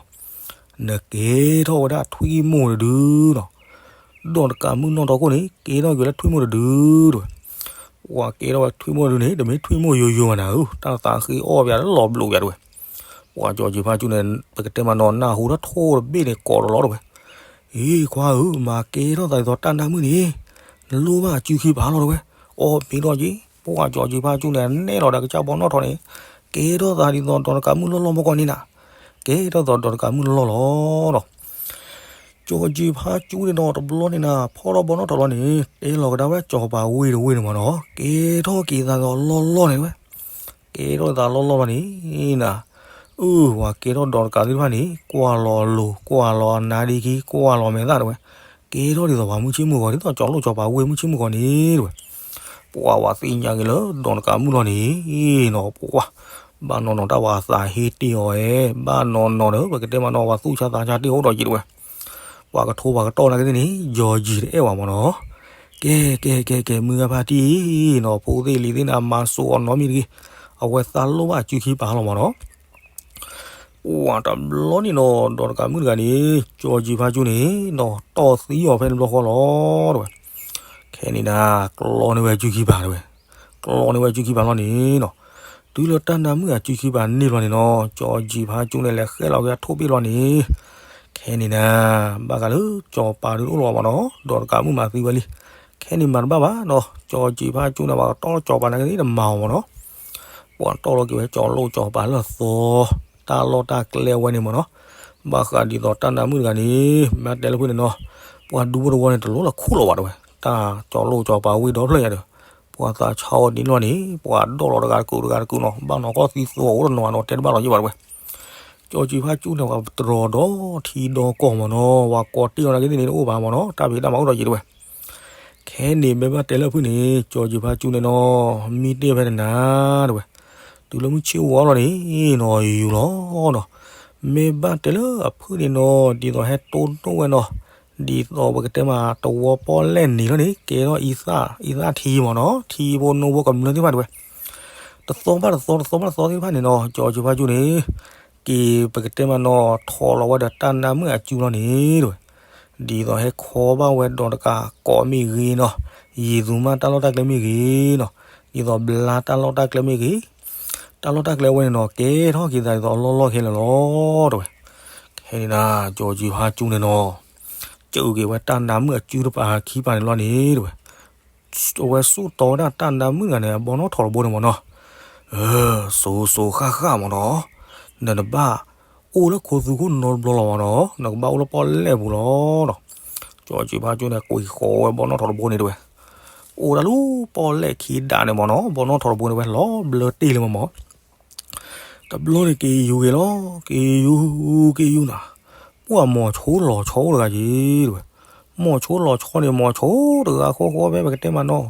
နကဲထီၣ်ဝဲဒၣ်ထွံၣ်မိၢ်တဒုနီၤ, ဒီးတကးမုၢ်နီၢ်တီခိၣ်န့ၣ် ကဲထီၣ်က့ၤလၢထွံၣ်မိၢ်တဒုတဝဲ. ပှၤကဲထီၣ်ဝဲထွံၣ်မိၢ်တဒုန့ၣ် တမ့ၢ်ထွံၣ်မိၢ်ယိယိဘၣ်နၤဧၢ, တၢ်သးဃ့အီၣ်ပၠးလီၤဘျိးပၠးတဝဲ. ပှၤကၠီၤကၠံၤဖါကၠူန့ၣ် ပကတဲမးနီၤ နၢ်ဟူထီၣ်ထိၣ်တဘ့ၣ်န့ၣ် ကိးတလီတဝဲ. အံၤခွါဧၢ, မၤကဲထီၣ်သးဒ်သိးတၢ်နါမုၣ်န့ၣ် နလိၣ်ဘၣ်အစုခံပာ်လီၤတဝဲ. အီၣ်မ့ၢ်ထီၣ်က့ၤ ပှၤကၠီၤကၠံၤဖါကၠူန့ၣ် နဲၣ်လီၤဒီးကစၢ်ဘီနီၣ်ထီၣ်န့ၣ် ကဲထီၣ်သးဒ်သိးဒီးတကးမုၢ်လီၢ်လီၢ်မီၢ်ကီၢ်န့ၣ်နၤ, ကဲထီၣ်သးဒီးတကးမုၢ်လီၢ်လီၢ်လီၤ. ကၠီၤကၠံၤဖါကၠူန့ၣ်နီၤ တဘျီန့ၣ်နၤ ဖီၣ်ထီၣ်ဘီနီၣ်ထီၣ်လီၤန့ၣ် တဲလီၤကဒါဝဲကၠီၤပၤဝ့ၢ်တဝ့ၢ်န့ၣ်မးနီၤ ကဲထီၣ်က့ၤသးဒီးလီၢ်လီၢ်န့ၣ်တဝဲ. ကဲထီၣ်သးလီၢ်လီၢ်လီၤန့ၣ်နၤ, အၢ ပှၤကဲထီၣ်ဒီးတကးသ့ၣ်တဖၣ်န့ၣ် ကွၢ်လီၤအလိၤ ကွၢ်လီၤအနါဒ့ခံ ကွၢ်လီၤမဲာ်သၣ်တဝဲ. ကဲထီၣ်ဒ်သိးပှၤမုၢ်ဆ့ၣ်မုၢ်ဂီၤ ဒ်သိးကၠီၤလိၣ်ကၠီၤပၤဝ့ၢ်မုၢ်ဆ့ၣ်မုၢ်ဂီၤန့ၣ်တဝဲ. ပှၤဝဲသ့ၣ်ညါက့ၤလၢဒီးတကးမုၢ်လီၤန့ၣ်နီၤ ပှၤ ဘၣ်နီၢ်နီၢ်တၢ်ပှၤသးဟ့တ့ၢ်အီၤအဲ, ဘၣ်နီၢ်နီၢ်ဒီး ပကတဲမးနီၤ ပှၤသူၣ်ဆါသးဆါတ့ၢ်အိၣ်ဒီးက့ၤတဝဲ. ပှၤကထိပှၤကတီၢ်နာ်က့သ့ၣ်န့ၣ် ကၠီၤကၠံၤတအဲၣ်ဝဲမးနီၤ. ကဲ ကဲ ကဲ ကဲ မုၢ်ဂၤဖါတံၢ်နီၤ ဖိသ့ၣ်လံၤသ့ၣ်န့ၣ် အမၤစိာ်အီၤနီတမံၤတဂ့ၤ, အဝဲသးလိၣ်ဘၣ်အစုခံပာ်လီၤမးနီၤ. ပှၤတဘျီန့ၣ်နီၤ ဒီးတကးမုၢ်တဂၤန့ၣ် ကၠီၤကၠံၤဖါကၠူန့ၣ်နီၤ တီၢ်သံအီၤဖဲန့ၣ်ဘျီဃီလီၤတဝဲ. ခဲန့ၣ်နၤ ကျီန့ၢ်ဝဲအစုခံပာ်တဝဲ, ကျီန့ၢ်ဝဲအစုခံပာ်လီၤန့ၣ်နီၤ. တုၤလၢတၢ်နါမုၣ်အစုခံပာ်န့ၢ်ဘျီန့ၣ်နီၤ ကၠီၤကၠံၤဖါကၠူန့ၣ် လဲၤဃဲလီၤက့ၤအထိၣ်ဘ့ၣ်လီၤန့ၣ်. ခဲန့ၣ်နၤ ဘၣ်ဃးလၢကၠီၤပၤဒုးတအိၣ်လီၤမးနီၤ ဒီးတကးမုၢ်မၤသံဝဲလံ. ခဲန့ၣ်မၤတဘၣ်ဘၣ်နီၤ ကၠီၤကၠံၤဖါကၠူန့ၣ် ပှၤကတီၢ်လီၤကၠီၤပၤနာ်က့သ့ၣ်တမၤအီၤမးနီၤ. ပှၤတီၢ်လီၤက့ၤဝဲကၠီၤလိၣ်ကၠီၤပၤလၢအသီ တၢ်လီၢ်တၢ်ကျဲဝဲန့ၣ်မးနီၤ. ဘၣ်ဃးဒ်သိးတၢ်နါမုၣ်တဂၤန့ၣ် မ့ၢ်တဲလၢဖုန့ၣ်နီၤ ပှၤဒူဖိတဝီန့ၣ် တလိၣ်လၢခိၣ်လီၤဘၣ်တဝဲ. တၢ်ကၠီၤလိၣ်ကၠီၤပၤဝ့ၢ်ဒီဖျၢၣ်ညါဒီး ပှၤသးဆါအီၤဒ်န့ၣ်လီၤန့ၣ် ပှၤဒီၣ်လီၤတဂၤတကုာ်တဂၤတကုာ်နီၤ ဘၣ်နီၢ်ကီၢ်သံသိးအိၣ်တနီၤနီၤ တဲတဘၣ်လီၤယံၢ်ဘၣ်တဝဲ. ကၠီၤကၠံၤဖါကၠူန့ၣ် ပှၤတြီၤဒီထံဒီကီၢ်မးနီၤ ပှၤကိးတ့ၢ်အီၤနာ်က့သ့ၣ်န့ၣ် တအိၣ်ဘၣ်မးနီၤ တၢ်ဖံးတၢ်မၤအိၣ်ဒီးယံာ်တဝဲ. ခဲန့ၣ်မ့ၢ်ဘၣ်တဲလၢဖုန့ၣ် ကၠီၤကၠံၤဖါကၠူန့ၣ်နီၤ မံတ့ၢ်ဖဲန့ၣ်နၤတဝဲ. တုၤလၢမုၢ်ဆ့ၣ်ဝါလီၤန့ၣ်နီၤ ယူၤလီၤနီၤ. မ့ၢ်ဘၣ်တဲလၢအဖုန့ၣ်နီၤ ဒ်သိးဟဲတိၢ်နီၣ်ဝဲနီၤ ဒ်သိးပကတဲမး တဝီပီၣ်လဲၣ်နံၤလီၤန့ၣ် ကဲထီၣ်အံသၣ် အံသၣ်ထံမးနီၤ ထံဖိနိဖိကမျၢၢ်သ့ၣ်တဖၣ်တဝဲ တသီဘၣ်တသီ တသီဘၣ်တသီသ့ၣ်တဖၣ်န့ၣ်နီၤ ကၠီၤကၠံၤဖါကၠူန့ၣ် က့ၤပကတဲမးနီၤ ထိးလီၤဝဲဒီးတၢ်နါမုၣ်အစုလီၤန့ၣ်တဝဲ. ဒ်သိးဟဲခီဘၣ်ဝဲဒီးတကးကိးမ့ၢ်ဂ့ၤနီၤ ယံာ်သူမးတၢ်လီၢ်တၢ်ကျဲမ့ၢ်ဂ့ၤနီၤ ဒ်သိးဘျါတၢ်လီၢ်တၢ်ကျဲမ့ၢ်ဂ့ၤ တၢ်လီၢ်တၢ်ကျဲဝဲန့ၣ်နီၤ ကဲထီၣ်က့ၤသးဒ်သိးအလီၢ်လီၢ်ခဲလၢာ်လီၤတဝဲ. ခဲန့ၣ်နၤ ကၠီၤကၠံၤဖါကၠူန့ၣ်နီၤ စၢက့ၤဝဲတၢ်နါမုၣ်အစုတပၤခံပၤန့ၣ်လီၤန့ၣ်တဝဲ. အဝဲဆူၣ်တီဝဲဒၣ်တၢ်နါမုၣ်တဂၤန့ၣ် အဘီနီၣ်ထီၣ်တဘိန့ၣ်မးနီၤ. စိၤစိၤဃၣ်ဃၣ်မးနီၤ, နတဘၣ်အိၣ်လၢခိသူခိၣ်နီတဘျီလီၤမးနီၤ, နကဘၣ်အိၣ်လၢပီၣ်လဲၣ်ပူၤလီၤနီၤ. ကၠီၤကၠံၤဖါကၠူန့ၣ် ကွံာ်ဃီၤဝဲဘီနီၣ်ထီၣ်တဘိန့ၣ်တဝဲ, အိၣ်ဒၣ်လၢပီၣ်လဲၣ်ခံဒးန့ၣ်မးနီၤ, ဘီနီၣ်ထီၣ်တဘိန့ၣ်ဝဲလီၤဘျၢတ့ၢ်လံမးမး. တဘျီန့ၣ်က့ၤယူၤက့ၤလီၤ, က့ၤယူၤက့ၤယူၤနၤ, ပှၢ်မီၤဆိလီၤဆီအိၣ်တဂၤက့ၤတဝဲ, မီၤဆိလီၤဆီန့ၣ် မီၤဆိတဂၤဃီဃီဖဲပကတဲမးနီၤ,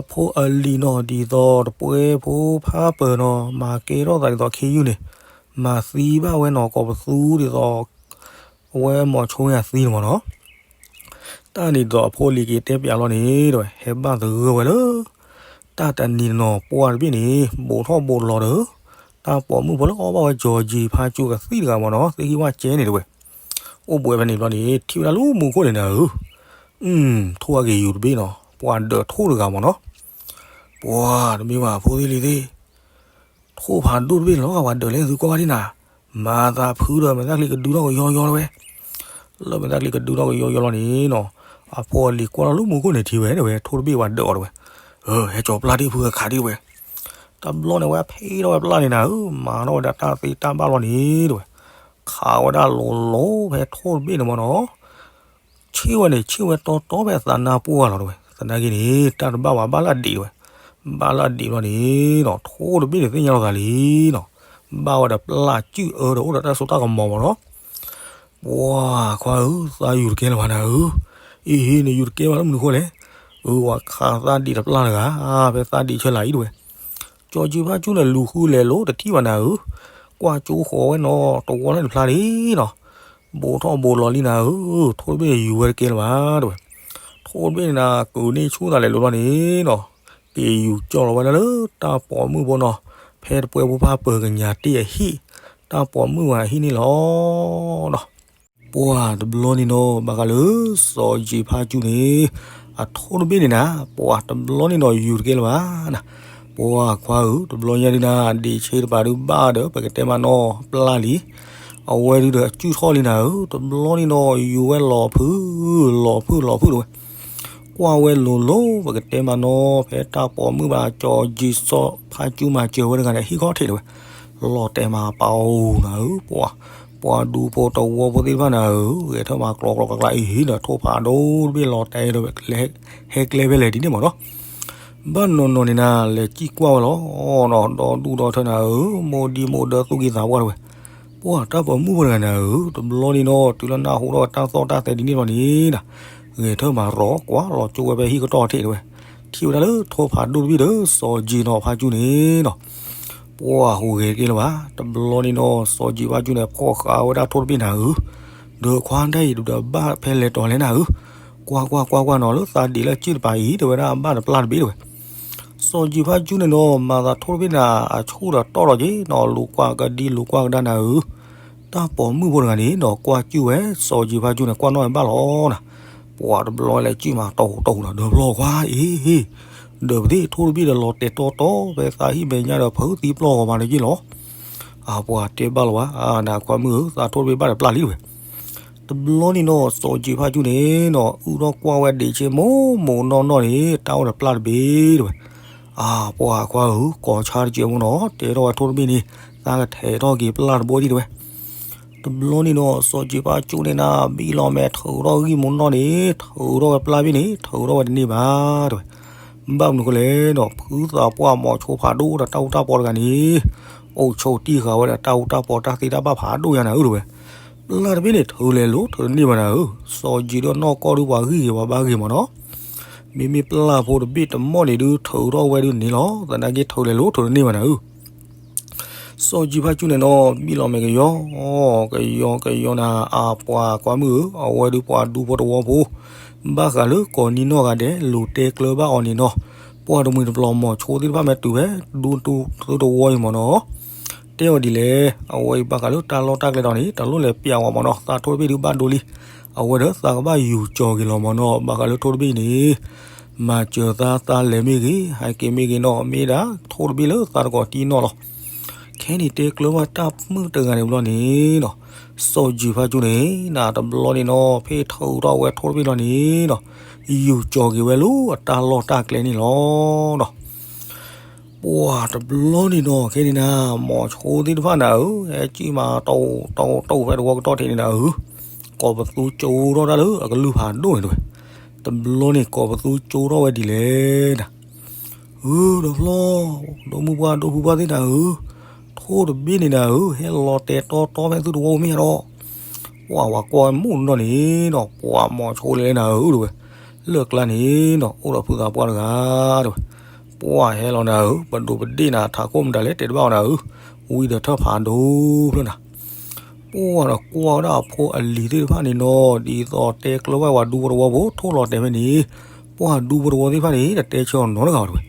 ဖိအလံၤနီၤ ဒ်သိးတပှဲဖိဖးပၢၢ်နီၤ မၤကဲထီၣ်သးဒ်သိးခ့ယုၢ်န့ၣ်, မၤသံဘၣ်ဝဲနီၤ ကိးပသူဒ်သိး အဝဲမီၤဆိအသံန့ၣ်မးနီၤ. တၢ်န့ၣ်ဒ်သိးအဖိအလံၤက့ၤတဲပၠးလီၤန့ၣ်တဝဲ, ဟဲဘၣ်သဂၢၢ်ဝဲလၢ တၢ်တနံၤနီၤ ပှၢ်တဘ့ၣ်န့ၣ် ဘိးထီၣ်ဘိးလီၤဒီး တၢ်ပိာ်မုၣ်ဖိလၢအီၣ်ဘၣ်ဝဲကၠီၤကၠံၤဖါကၠူကသံၣ်တဂၤမးနီၤ သ့ၣ်ဟံၣ်ဝၣ်ကဲန့ၣ်တဝဲ, အိၣ်ဘှံးဖဲန့ၣ်ဘျီန့ၣ် ထံၣ်ဝဲဒၣ်လၢမူခိၣ်န့ၣ်နၤဧၢ, ထိၣ်အက့ၤယူၤတဘ့ၣ်နီၤ ပှၤဒၢးထိၣ်တဂၤမးနီၤ. ပှၤတမ့ၢ်ဘၣ်ဖိသ့ၣ်လံၤသ့ၣ်, ထိၣ်ဖးဒိၣ်တဘ့ၣ်န့ၣ်လီၤ ပှၤဒၢးလၢသုကွၢ်ဘၣ်ဒံးနၤ, မၤသးဖုဒီးမဲာ်သၣ်ချံကဒုထီၣ်ကယီယီတဝဲ, လၢမဲာ်သၣ်ချံကဒုထီၣ်ကယီယီလီၤန့ၣ်နီၤ, အဖိအလံၤကွၢ်လီၤလၢမူခိၣ်န့ၣ်ထံၣ်ဝဲတဝဲ ထိၣ်တဘ့ၣ်ပှၤဒၢးအီၤတဝဲ, ဟဲကၠီၤပျၢ်တ့ၢ်ဖုအခးဒံးတဝဲ, တဘျီန့ၣ်ဝဲဖ့ထီၣ်ဝဲပျၢ်န့ၣ်နၤဧၢ, မၤထီၣ်ဝဲဒၣ်တၢ်သ့တၢ်ဘၣ်လီၤန့ၣ်တဝဲ, ခးဝဲဒၣ်လိၤလိၤဖဲထိၣ်တဘ့ၣ်န့ၣ်မးနီၤ. ဆ့ၣ်ဝဲန့ၣ် ဆ့ၣ်ဝဲတီတီဖဲအသးနါပှၢ်လီၤတဝဲ, သနာ်က့န့ၣ် တၢ်တဘၣ်ဝဲဘၣ်လၢအဒံးတဝဲ, ဘၣ်လၢအဒံးလီၤန့ၣ်နီၤ ထိၣ်တဘ့ၣ်န့ၣ်သ့ၣ်ညါလီၤသးလံနီၤ, ဘၣ်ဝဲဒီးပျၢ်စုၣ်အၢဒီးအိၣ်ဒီးတၢ်စိတၢ်ကမီၤမးနီၤ. ပှၤခွါဧၢ, သးယူၤတကဲလၢၤဘၣ်နၤဧၢ, အ့ဟ့န့ၣ် ယူၤတကဲဘၣ်လၢမနုၤဃိလဲၣ်, အဝဲခးသးဒံးတပျၢ်တဂၤ, ဖဲသးဒံးဆၢလၢအံၤတဝဲ ကၠီၤကၠံဖါကၠူန့ၣ် လူၤဃုလဲၤလိၤတထံၣ်ဘၣ်နၤဧၢ, ကွၢ်ကၠိဃီၤဝဲနီၤ တဝီလၢတဖျါလံနီၤ, ဘိးထီၣ်ဘိးလီၤလံနၤဧၢ, ထိၣ်တဘ့ၣ်ယူၤဝဲတကဲလၢၤဘၣ်တဝဲ, ထိၣ်တဘ့ၣ်န့ၣ်နၤ ကုးန့ၢ်ဆူၣ်သးလဲၤလိၤလီၤန့ၣ်နီၤ, က့ၤယူၤကၠီၣ်လီၤဝဲဒၣ်လၢတၢ်ပိာ်မုၣ်ဖိနီၤ, ဖဲတပှဲဖိဖးပၢၤကညးတ့ၢ်အဟံၣ်, တၢ်ပိာ်မုၣ်ဝဲအဟံၣ်န့ၣ်လီၤ. ပှၢ်တဘျီန့ၣ်နီၤ ဘၣ်ဃးလၢ စီၤယံာ်ဖါကၠူန့ၣ် အထိၣ်တဘ့ၣ်န့ၣ်နၤ ပှၢ်တဘျီန့ၣ်နီၤ ယူၤတကဲလၢၤဘၣ်နၤ, ပှၢ်ခွါဧၢ တဘျီညါဒုနၤ ဒ့ၣ်ဆ့တပၤဒုဘၣ်ဒီး ပကတဲမးနီၤ ပျၢ်လံ, အဝဲဒုဒီးအစုၣ်ထီၣ်လံနၤဧၢ, တဘျီန့ၣ်နီၤ ယူၤဝဲလီၤဖုၣ် လီၤဖုၣ် လီၤဖုၣ်တဝဲ ကွၢ်ဝဲလိၤလိၤ ပကတဲမးနီၤ ဖဲတၢ်ပိာ်မုၣ်ဘၣ် စီၤယံာ်စီၤဖါကၠူမၤစၢၤဝဲတဂၤန့ၣ် ဟံၣ်ခီၣ်ထံးတဝဲ, လီၤတဲာ်မးပာ်အိၣ်နၤဧၢ, ပှၢ် ပှၢ်ဒူဖိတဝီဖိသ့ၣ်တဖၣ်နၤဧၢ, ဂဲၤထၢၣ်မးကျီကျီကျါကျါအံၤဒီး ထိၣ်ဖးဒိၣ်တဘ့ၣ်လီၤတဲာ်ဒီး ဟဲကျဲဖဲလဲၣ်ဒ်န့ၣ်မးနီၤ, ဘၣ်နီၤနီၤန့ၣ်နၤ လဲၤစံၣ်ကွၢ်ဝဲလီၤ, ဒီဒူၣ်ဒီထၢနၤဧၢ, မိၢ်ဒံမိၢ်ဒၢသူၣ်က့သးပှၢ်တဝဲ ပှၢ်တၢ်ပိာ်မုၣ်ဖိတဂၤနၤဧၢ, တဘျီန့ၣ်နီၤ တုၤလၢနၢ်ဟူထီၣ်ဝဲတၢ်သီၣ်တၢ်သဲဒ်န့ၣ်လီၤန့ၣ်နၤ, ဂဲၤထၢၣ်မးရီၤကွၢ်လီၤကၠိဝဲဖဲဟံၣ်ကတီၢ်ထံးတဝဲ, ထံၣ်ဝဲဒၣ်လၢထိၣ်ဖးဒိၣ်တဘ့ၣ်ဒီး စီၤယံာ်နီၤဖါကၠူန့ၣ်နီၤ, ပှၢ်ဟူးဂဲၤတက့ၢ်လၢၤဘၣ်, တဘျီန့ၣ်နီၤ စီၤယံာ်ဖါကၠူန့ၣ် ဖီၣ်ဃာ်ဝဲဒၣ်ထိၣ်တဘ့ၣ်နၤဧၢ, ဒီးခွါဒၣ်အံၤဒီးဘၣ်ဖဲလဲၣ်တီၤလဲၣ်နၤဧၢ, ကွၢ်ကွၢ်ကွၢ်ကွၢ်နီၤ လၢသးဒ့ၣ်လၢအစုၣ်တပၤအံၤ တဲဝဲဒၣ်အဘၣ်တပျၢ်တဘ့ၣ်တဝဲ စီၤယံာ်ဖါကၠူန့ၣ်နီၤ မၤသးထိၣ်တဘ့ၣ်နၤ အဆူၣ်ဒီးတီၢ်လီၤက့ၤနီၤ လူၤကွၢ်ကဒံလူၤကွၢ်ကဒါနၤဧၢ, တၢ်ပိာ်မုၣ်ဖိတဂၤန့ၣ်နီၤ ကွၢ်စူၣ်ဝဲ စီၤယံာ်ဖါကၠူန့ၣ် ကွၢ်နီၣ်ဝဲဘၣ်လီၤနၤ, ပှၢ်တဘျီလဲၤစံၣ်မးတီတီနၤ ဒီးပျီၢ်ခွါအံၤ, ဒီးပသ့ၣ်ထိၣ်တဘ့ၣ်ဒီးလီၤတဲာ်တီတီ ဖဲသးဟံၣ်မဲာ်ညါဒီးဖုးသံပျီၢ်ဂီၤမးလၢက့ၤလီၤ အပှၤတဲဘၣ်လီၤဝဲ နခွါမုၣ်ဧၢ သးထိၣ်တဘ့ၣ်ဘၣ်တပျၢ်လံတဝဲ, တဘျီန့ၣ်နီၤ စီၤယံာ်ဖါကၠူန့ၣ်နီၤ အုၣ်ထီၣ်ကွၢ်ဝဲဒ့ၣ်ဆ့မိၢ်မိၢ်နီၢ်နီၢ်န့ၣ် တၢ်အိၣ်ဒီးပျၢ်တဘ့ၣ်တဝဲ, အပှၤခွါဧၢ ကိးဆါတကဲးမ့ၢ်နီၤ တဲထီၣ်ဝဲထိၣ်တဘ့ၣ်န့ၣ် သးကထဲးထီၣ်က့ၤပျၢ်တဘိဒံးတဝဲ တဘျီန့ၣ်နီၤ စီၤယံာ်ဖါကၠူန့ၣ်နၤ ဘံၣ်လီၤမဲာ်ထုးထီၣ်ဂံၢ်မ့ၢ်နီၢ်န့ၣ် ထုးထီၣ်ဝဲပျၢ်ဘ့ၣ်န့ၣ် ထုးထီၣ်ဝဲတန့ၢ်ဘၣ်တဝဲ, ဘၣ်မနုၤဃိလဲၣ်နီၤ ဖုသးပှၢ်မိၤဆိဖးဒိၣ်ဒီးတၢ်အူတၢ်ပီတဂၤန့ၣ် အိၣ်ဆိးတံၢ်ဃာ်ဝဲဒီးတၢ်အူတၢ်ပီတၢ်သ့တၢ်ဘၣ်ဖးဒိၣ်ညါနၤဧၢတဝဲ, ပျၢ်တဘ့ၣ်န့ၣ် ထုးလဲၤလိၤထုးတန့ၢ်ဘၣ်နၤဧၢ, စီၤယံာ်ဒီးနီၢ်ကီၢ်ဒုပှၤဂံၢ်ဂ့ၤပှၤဘါဂ့ၤမ့ၢ်နီၤ မ့မ့ၢ်ပျၢ်ဖိတဘ့ၣ်တမီၢ်န့ၣ်ဒုး ထုးထီၣ်ဝဲဒုးန့ၣ်လီၤ, သနာ်က့ထုးလဲၤလိၤထုးတန့ၢ်ဘၣ်နၤဧၢ, စီၤယံာ်ဖါကၠူန့ၣ်နီၤ ဘံၣ်လီၤမဲာ်ကယီ ကယီကယီနၤ အပှၤကွၢ်မုၣ်ဧၢ, အဝဲဒုးပှၤဒူဖိတဝီဖိ, ဘၣ်ဃးလၢကိးနံၤနီၢ်ဂၤဒဲး လိၤတဲကျၢၤဘၣ်အီၤန့ၣ်နီၤ, ပှၤတမှံၤတပျီၤမိၤဆိသ့ၣ်တဖၣ်မ့ၢ်တုၤဖဲဒူသုတဝီအံၤမ့ၢ်နီၤ တဲအီၤဒ်လဲၣ်, အဝဲအံၤဘၣ်ဃးလၢတၢ်လီၢ်တၢ်ကျဲဒီးန့ၣ် တၢ်လိၣ်လဲၤပျးဝဲမ့ၢ်နီၤ, သးထိၣ်တဘ့ၣ်ဒုးဘၣ်ဒိလံ, အဝဲဒီးသးကဘၣ်ယူၤကၠီၤက့ၤလီၤမ့ၢ်နီၤ, ဘၣ်ဃးလၢထိၣ်တဘ့ၣ်အံၤန့ၣ်, မၤစၢၤသးသးလဲၤမ့ၢ်ဂ့ၤ, ဟဲက့ၤမ့ၢ်ဂ့ၤနီၤ, မ့ၢ်ဒၣ်ထိၣ်တဘ့ၣ်လၢသးတကိးတံၢ်နီၢ်လီၤ. ခဲန့ၣ်တဲကျၢၤဝဲတၢ်မုၣ်တဂၤန့ၣ်ဘျီန့ၣ်နီၤ, စီၤယံာ်ဖါကၠူန့ၣ် နတဘျီန့ၣ်နီၤ ဖဲထုးထီၣ်ဝဲထိၣ်တဘ့ၣ်ဘျီန့ၣ်နီၤ, ယူၤကၠီၤက့ၤဝဲလၢအတၢ်လီၢ်တၢ်ကျဲန့ၣ်လီၤနီၤ. ပှၢ်တဘျီန့ၣ်နီၤ ခဲန့ၣ်နၤ, မိၤဆိသ့ၣ်တဖၣ်နၤဧၢ, ဟဲကံၣ်မးတီတီတီဖဲတဝီကတီၢ်ထံးန့ၣ်နၤဧၢ, ကိးပသူကၠိထီၣ်တၢ်လၢအကလုၢ်ဖးဒိၣ်န့ၣ်တဝဲ, တဘျီန့ၣ်ကိးပသူကၠိထီၣ်ဝဲဒ်လဲၣ်နၤ, ဧၢ ဒီဖျီ, ဒီမုၢ်ပှၢ်ဒိၣ်ဖုပှၢ်သ့ၣ်နၤဧၢ, ထိၣ်တဘ့ၣ်န့ၣ်နၤဧၢ, ဟဲလီၤတဲာ်တီတီဖဲသုတဝီမ့ၢ်ဧါဒီး, ပှၢ်ဝဲကွၢ်မိၢ်နီၢ်န့ၣ်နီၤ, ပှၢ်မိၤဆိလဲၣ်လဲၣ်နၤဧၢတဝဲ, လၢကျါန့ၣ်နီၤ အိၣ်ဒီးဖုသးပှၢ်တဂၤတဝဲ ပှၢ်ဟဲလီၤနၤဧၢ, ပဒိးပဒ့ၣ်နၤ ထးခိၣ်မတၤလဲၣ် တဲတဘၣ်အီၤနၤဧၢ, ဝံၤဒီးထၢၣ်ဖးဒိၣ်ဖျၢၣ်နၤ, ပှၢ်ဒီးကွၢ်ဝဲဒၣ်အဖိအလံၤသ့ၣ်တဖၣ်န့ၣ်နီၤ, ဒ်သိးတဲကျၢၤဝဲပှၤဒူဖိတဝီဖိ ထိၣ်လီၤတဲာ်ဖဲန့ၣ်, ပှၢ်ဒူဖိတဝီသ့ၣ်တဖၣ်န့ၣ် တတဲဆၢအီၤနီတဂၤဘၣ်တဝဲ,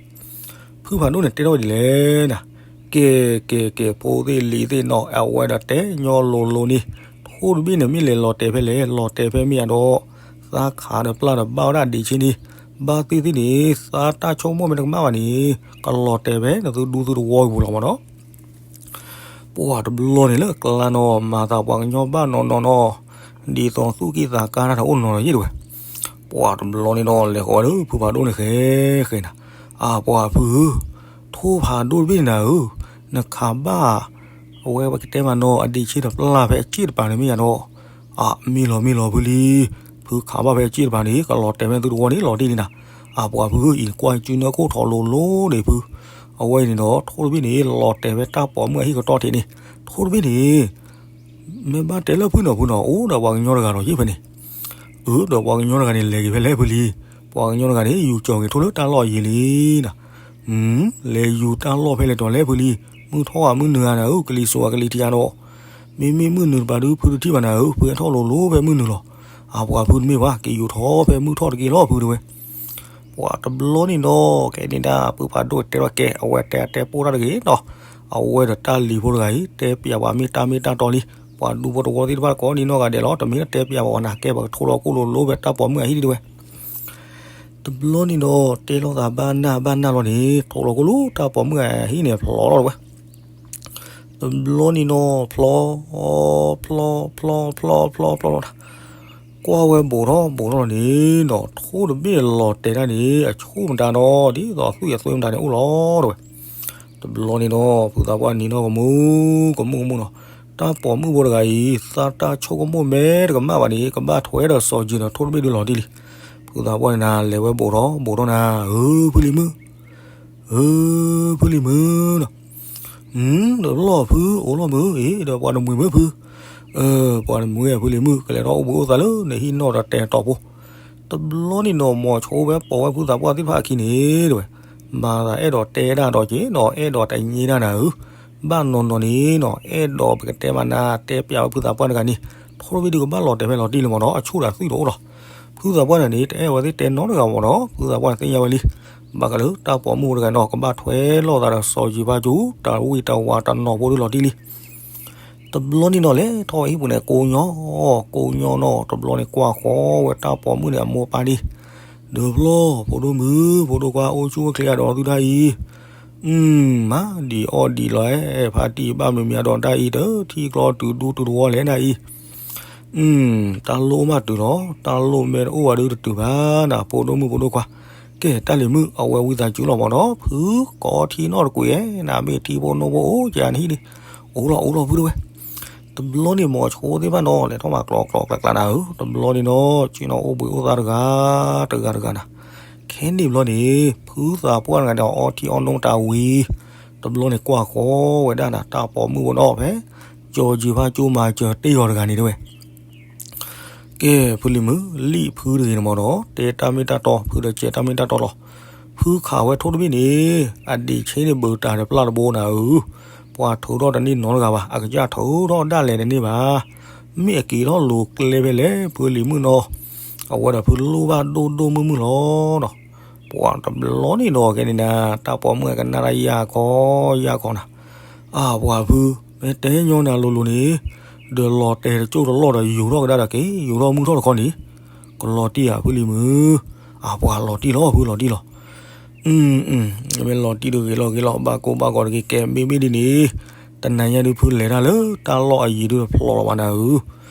ဖုဖးဒိၣ်န့ၣ်တဲထီၣ်ဝဲဒ်လဲၣ်နၤ, ကဲ ကဲ ကဲ ဖိသ့ၣ်လံၤသ့ၣ်နီၤ, အဝဲဒီးတဲညီလိၤလိၤန့ၣ်, ထိၣ်တဘ့ၣ်န့ၣ်မ့ၢ်လဲၤလီၤတဲာ်ဖဲလဲၣ်, လီၤတဲာ်ဖဲမ့ၢ်ဧါဒီး, သးခးဒီးပျၢ်ဒီးဘၣ်ဝဲဒၣ်ဒ့ၣ်ဆ့န့ၣ်, ဘၣ်သ့ၣ်သ့ၣ်န့ၣ် သးတၢ်ဆိကမိၣ်မ့ၢ်တကမၣ်ဘၣ်န့ၣ်, ကလီၤတဲာ်ဖဲနသုဒူသုတဝီပူၤလီၤမ့ၢ်နီၤ. ပှၢ်တဘျီန့ၣ်လၢကျါနီၤ မၤသးပှၤကညီဘၣ်နီၢ်နီၢ်နီၤ, ဒ်သိးသူၣ်ကံၢ်သးကါတၢ်အိၣ်နီၤနီၤယ့ၣ်တဝဲ, ပှၢ်တဘျီန့ၣ်ဒီး လဲၤဃီၤဝဲလၢဖုဖးဒိၣ်န့ၣ်ဃဲဃဲနၤ, အပှၤဖုဧၢ, ထိၣ်ဖးဒိၣ်တဘ့ၣ်န့ၣ်နၤဧၢ, နခးဘၣ် အဝဲပကတဲမးနီၤ အဒ့ၣ်ဆ့တပျၢ်ဖဲအစ့ၣ်တပၤန့ၣ်မ့ၢ်ဧါဒီး, အမ့ၢ်လီၤမ့ၢ်လီၤဖုလံ, ဖုခးဘၣ်ဖဲအစ့ၣ်တပၤန့ၣ် ကလီၤတဲာ်ဖဲသုတဝီန့ၣ်လီၤတံၢ်န့ၣ်နၤ, အပှၤဖုဧၢ အံၤနကွၢ်စုနၢခိၣ်ထီၣ်လိၤလိၤန့ၣ်ဖု, အဝဲအံၤန့ၣ်ဒီး ထိၣ်တဘ့ၣ်န့ၣ် လီၤတဲာ်ဖဲတၢ်ပိာ်မုၣ်အဟံၣ်ကတီၢ်ထံးန့ၣ်, ထိၣ်တဘ့ၣ်န့ၣ် မ့ၢ်ဘၣ်တဲလၢဖုနီၤဖုနီၤ အိၣ်ဒီးပှၤကညီတဂၤဒီးယ့ၣ်ဖဲန့ၣ်, အၢ ဒီးပှၤကညီတဂၤန့ၣ် လဲၤက့ၤဖဲလဲၣ်ဖုလံ, ပှၤကညီတဂၤန့ၣ် ယူၤကၠီၤက့ၤထိၣ်လၢတၢ်လီၢ်အယံၤလံနၤ, လဲၤယူၤတၢ်လီၢ်ဖဲလဲၣ်တီၤလဲၣ်ဖုလံ, မုၢ်ထီၣ်ဧါမုၢ်နုာ်ဧါနၤဧၢ ကလံၤစိးဧါကလံၤထံးဧါဒီး, မ့မ့ၢ်မုၢ်နုာ်တပၤဒုးဖုတထံၣ်ဘၣ်နၤဧၢ ဖုဟဲထီၣ်လိၤလိၤဖဲမုၢ်နုာ်လီၤ, အပှၤဖုတမ့ၢ်ဘၣ် က့ၤယူၤထီၣ်ဖဲမုၢ်ထီၣ်တက့ၢ်လီၤဖုတဝဲ ပှၢ်တဘျီန့ၣ်ဒီး ကဲန့ၣ်ဒၣ် ဖုဖးဒိၣ်တဲထီၣ်ကဲ အဝဲတဲအတဲပိၢ်တၢ်တဂ့ၤနီၤ, အဝဲဒီးတၢ်လံၤဖိတဂၤအံၤ တဲပျးပှၤမ့ၢ်တၢ်မ့ၢ်တၢ်တီလံ. ပှၤဒူဖိတဝီသ့ၣ်တဖၣ်ကိးဒ်နီၢ်ဂၤဒဲးလီၤ. တမ့ၢ်တဲပျးပှၤဝဲနၤ ကဲပှၤကထိလီၤကိၣ်လိၤလိၤဖဲတၢ်ပိာ်မုၣ်အဟံၣ်ဒံးတဲဝဲ. တဘျီန့ၣ်ဒီး တဲလိာ်သးဘၣ်နၢ်ဘၣ်နၢ်လီၤန့ၣ် ထိလီၤကိၣ်လိၤတၢ်ပိာ်မုၣ်အဟံၣ်န့ၣ် ဖျိးလီၤတဲဝဲ. တဘျီန့ၣ်ဒီး ဖျိး ဖျိး ဖျိး ဖျိး ဖျိး ဖျိးလီၤတၢ် ကွၢ်ဝဲဘူးထီၣ်ဘူးထီၣ်လီၤန့ၣ်ဒီး ထိၣ်တဘ့ၣ်လီၤတဲာ်တၢ်န့ၣ် အဆူၣ်မတၤဒီး ဒ်သိးသွံၣ်အသွဲမတၤန့ၣ်အိၣ်လီၤတဲဝဲ. တဘျီန့ၣ်ဒီး ဖုသးပှၢ်နံၤနီၢ်ကမူ ကမူကမူနီၤ, တၢ်ပိာ်မုၣ်ဖိတဂၤအံၤ သးတၢ်ဆိကမိၣ်မဲတကမၣ်ဘၣ်န့ၣ် ကဘၣ်ထွဲဒီးစီၤယံၤဒီးထိၣ်တဘ့ၣ်ဒုးလီၤတံၢ်လံ. ဖုသးပှၢ်န့ၣ်နၤ လဲၤဝဲဘူးထီၣ်ဘူးထီၣ်နၤ, ဧၢ ဖုလံၤမုၣ် ဧၢ ဖုလံၤမုၣ်နီၤ, တလီၢ်ဖု အိၣ်လီၢ်မုၢ်အံၤဒီး ပှၤတမှံၤမုၢ်ဖု, ပှၤတမှံၤဖုလံၤမုၣ် ကလဲၤထီၣ်အိၣ်ဘှံးအိၣ်သါလၢနဟံၣ်နီၢ်ဒီးတဲာ်တီၢ်ဖိ. တဘျီန့ၣ်နီၤ မိၤဆိဝဲပိာ်ဝဲဖုသးပှၢ်သ့ၣ်တဖၣ်အခံန့ၣ်တဲဝဲ, မၤသးအဲၣ်ဒိးတဲဒၣ်ဒီးက့ၤနီၤ အဲၣ်ဒိးတညဲဒၣ်နၤဧၢ, ဘၣ်နီၤနီၤန့ၣ်နီၤ အဲၣ်ဒိးပကတဲမၤနၤ တဲပျးဝဲဖုသးပှၢ်တဂၤန့ၣ် ထိၣ်တဘ့ၣ်ဒုးကဘၣ်လီၤတဲာ်ဖဲလီၤတံၢ်လံမ့ၢ်နီၤ အဆူၣ်ဒီးသွံၣ်တအိၣ်လီၤ. ဖုသးပှၢ်န့ၣ်န့ၣ် တအဲၣ်ဝဲသ့ၣ်တဲနီတဂၤမ့ၢ်နီၤ ဖုသးပှၢ်န့ၣ်သ့ၣ်ညါဝဲလံ. ဘၣ်ဃးလၢတၢ်ပိာ်မုၣ်ဖိတဂၤနီၤ ကဘၣ်ထွဲလိာ်သးဒီးစီၤယံၤဖါကၠူ တၢ်ဝံၣ်တၢ်ဝါတနီၤဖိဒုးလီၤတံၢ်လံ. တဘျီန့ၣ်နီၤ လဲၤထီၣ်ဝဲဟံၣ်ပူၤန့ၣ် ကိးညီ ကိးညီနီၤ တဘျီန့ၣ်ကွၢ်ဃီဝဲတၢ်ပိာ်မုၣ်န့ၣ် အမိၢ်ပၢ်ဒံး, ဒုးဖျီ ဖိဒိၣ်မုၣ် ဖိဒိၣ်ခွါ အိၣ်ဆူၣ်အိၣ်ချ့အဒီးသုတၢ်အံၤ, မၤဒံးအီၣ်ဒံးလီၤ ဖါတံၢ်ဘၣ်မုာ်မံၤအဒီးတၢ်အံၤ တထံၣ်ကျီတုၤဒူတုၤတဝီလဲၣ်တၢ်အံၤ တၢ်လိၣ်မးတုၤလီၤ တၢ်လိၣ်မ့ၢ်တအိၣ်ဘၣ်ဒုးတတုၤဘၣ်နၤ ဖိဒိၣ်မုၣ်ဖိဒိၣ်ခွါ. ကဲ တၢ်လံၤမုၣ် အဝဲဝံသးစူၤလီၤမ့ၢ်နီၤ ဖုကိးထံနီၣ်တကွံာ်ဧဲ နမ့ၢ်ထံဖိနိဖိအိၣ်ကနဟံၣ်ဒံး, အိၣ်လီၤအိၣ်လီၤဖုတဲဝဲ. တဘျီန့ၣ်မိၤဆိသ့ၣ်တဖၣ်နီၤ လဲၤထီၣ်မၤကျိးကျိးကျါကျါနၤဧၢ တဘျီန့ၣ်နီၤ ဆ့ၣ်နီၤအိၣ်ဘှံးအိၣ်သါတဂၤ တဂၤတဂၤနၤ. ခဲန့ၣ်ဘျီန့ၣ် ဖုသးပှၢ်တဂၤန့ၣ် အီထံအီနိတၢ်ဝံၤ တဘျီန့ၣ်ကွၢ်ဃီဝဲဒၣ်နၤ တၢ်ပိာ်မုၣ်ဖိနီၤ ဖဲ ကၠီၤယံၤဖါကၠိမၤစၢၤတ့ၢ်အီၤတဂၤန့ၣ်တဲဝဲ. ကဲ ဖုလံၤမုၣ် လံၣ်ဖုတဂ့ၤန့ၣ်မ့ၢ်နီၤ တဲတၢ်မ့ၢ်တၢ်တီ ဖုဒီးကဲတၢ်မ့ၢ်တၢ်တီလီၤ. ဖုခးဝဲထိၣ်တဘ့ၣ်န့ၣ် အဒံးဆ့န့ၣ်ဘုးတၢ်ဒီးပျၢ်တဘိနၤဧၢ, ပှၤထုးထီၣ်တန့ၢ်နီတဂၤဘၣ် အကစၢ်ထုးထီၣ်ဒၣ်လဲာ်တန့ၢ်ဘၣ်. မ့ၢ်အက့ၤထီၣ်လိၤကျဲဖဲလဲၣ် ဖုလံၤမုၣ်နီၤ, အဝဲဒီးဖုလိၣ်ဘၣ်ဒိၣ်ဒိၣ်မုၢ်မုၢ်လီၤနီၤ. ပှၤတဘျီန့ၣ်ဒီးကဲန့ၣ်နၤ တၢ်ပိာ်မုၣ်ကနၣ်တၢ်ယၢ်ခီယၢ်ခီနၤ, အၢ ပှၤဖု မ့ၢ်တဲညီနၤလိၤလိၤန့ၣ် ဒီးလီၤတဲာ်တကၠိၢ်တလီၢ်ဒီးယူၤထီၣ်ကဒါဒီးက့ၤ ယူၤထီၣ်မုၢ်ထီၣ်တခီန့ၣ် ကလီၤတံၢ်ဧါ ဖုလံၤမုၣ်, အၢ ပှၤလီၤတံၢ်လီၤ ဖုလီၤတံၢ်လီၤ. မ့ၢ်လီၤတံၢ်တဂ့ၤလီၤဂ့ၤလီၤ ဘၣ်ကိၢ်ဘၣ်ဂီၤတဂ့ၤ ကဲမ့မ့ၢ်ဒ်န့ၣ် တနၤညါဒုးဖုလဲၤတၢ်လၢတၢ်လီၢ်အယံၤဒုးတဖျိးလီၤဘၣ်နၤဧၢ,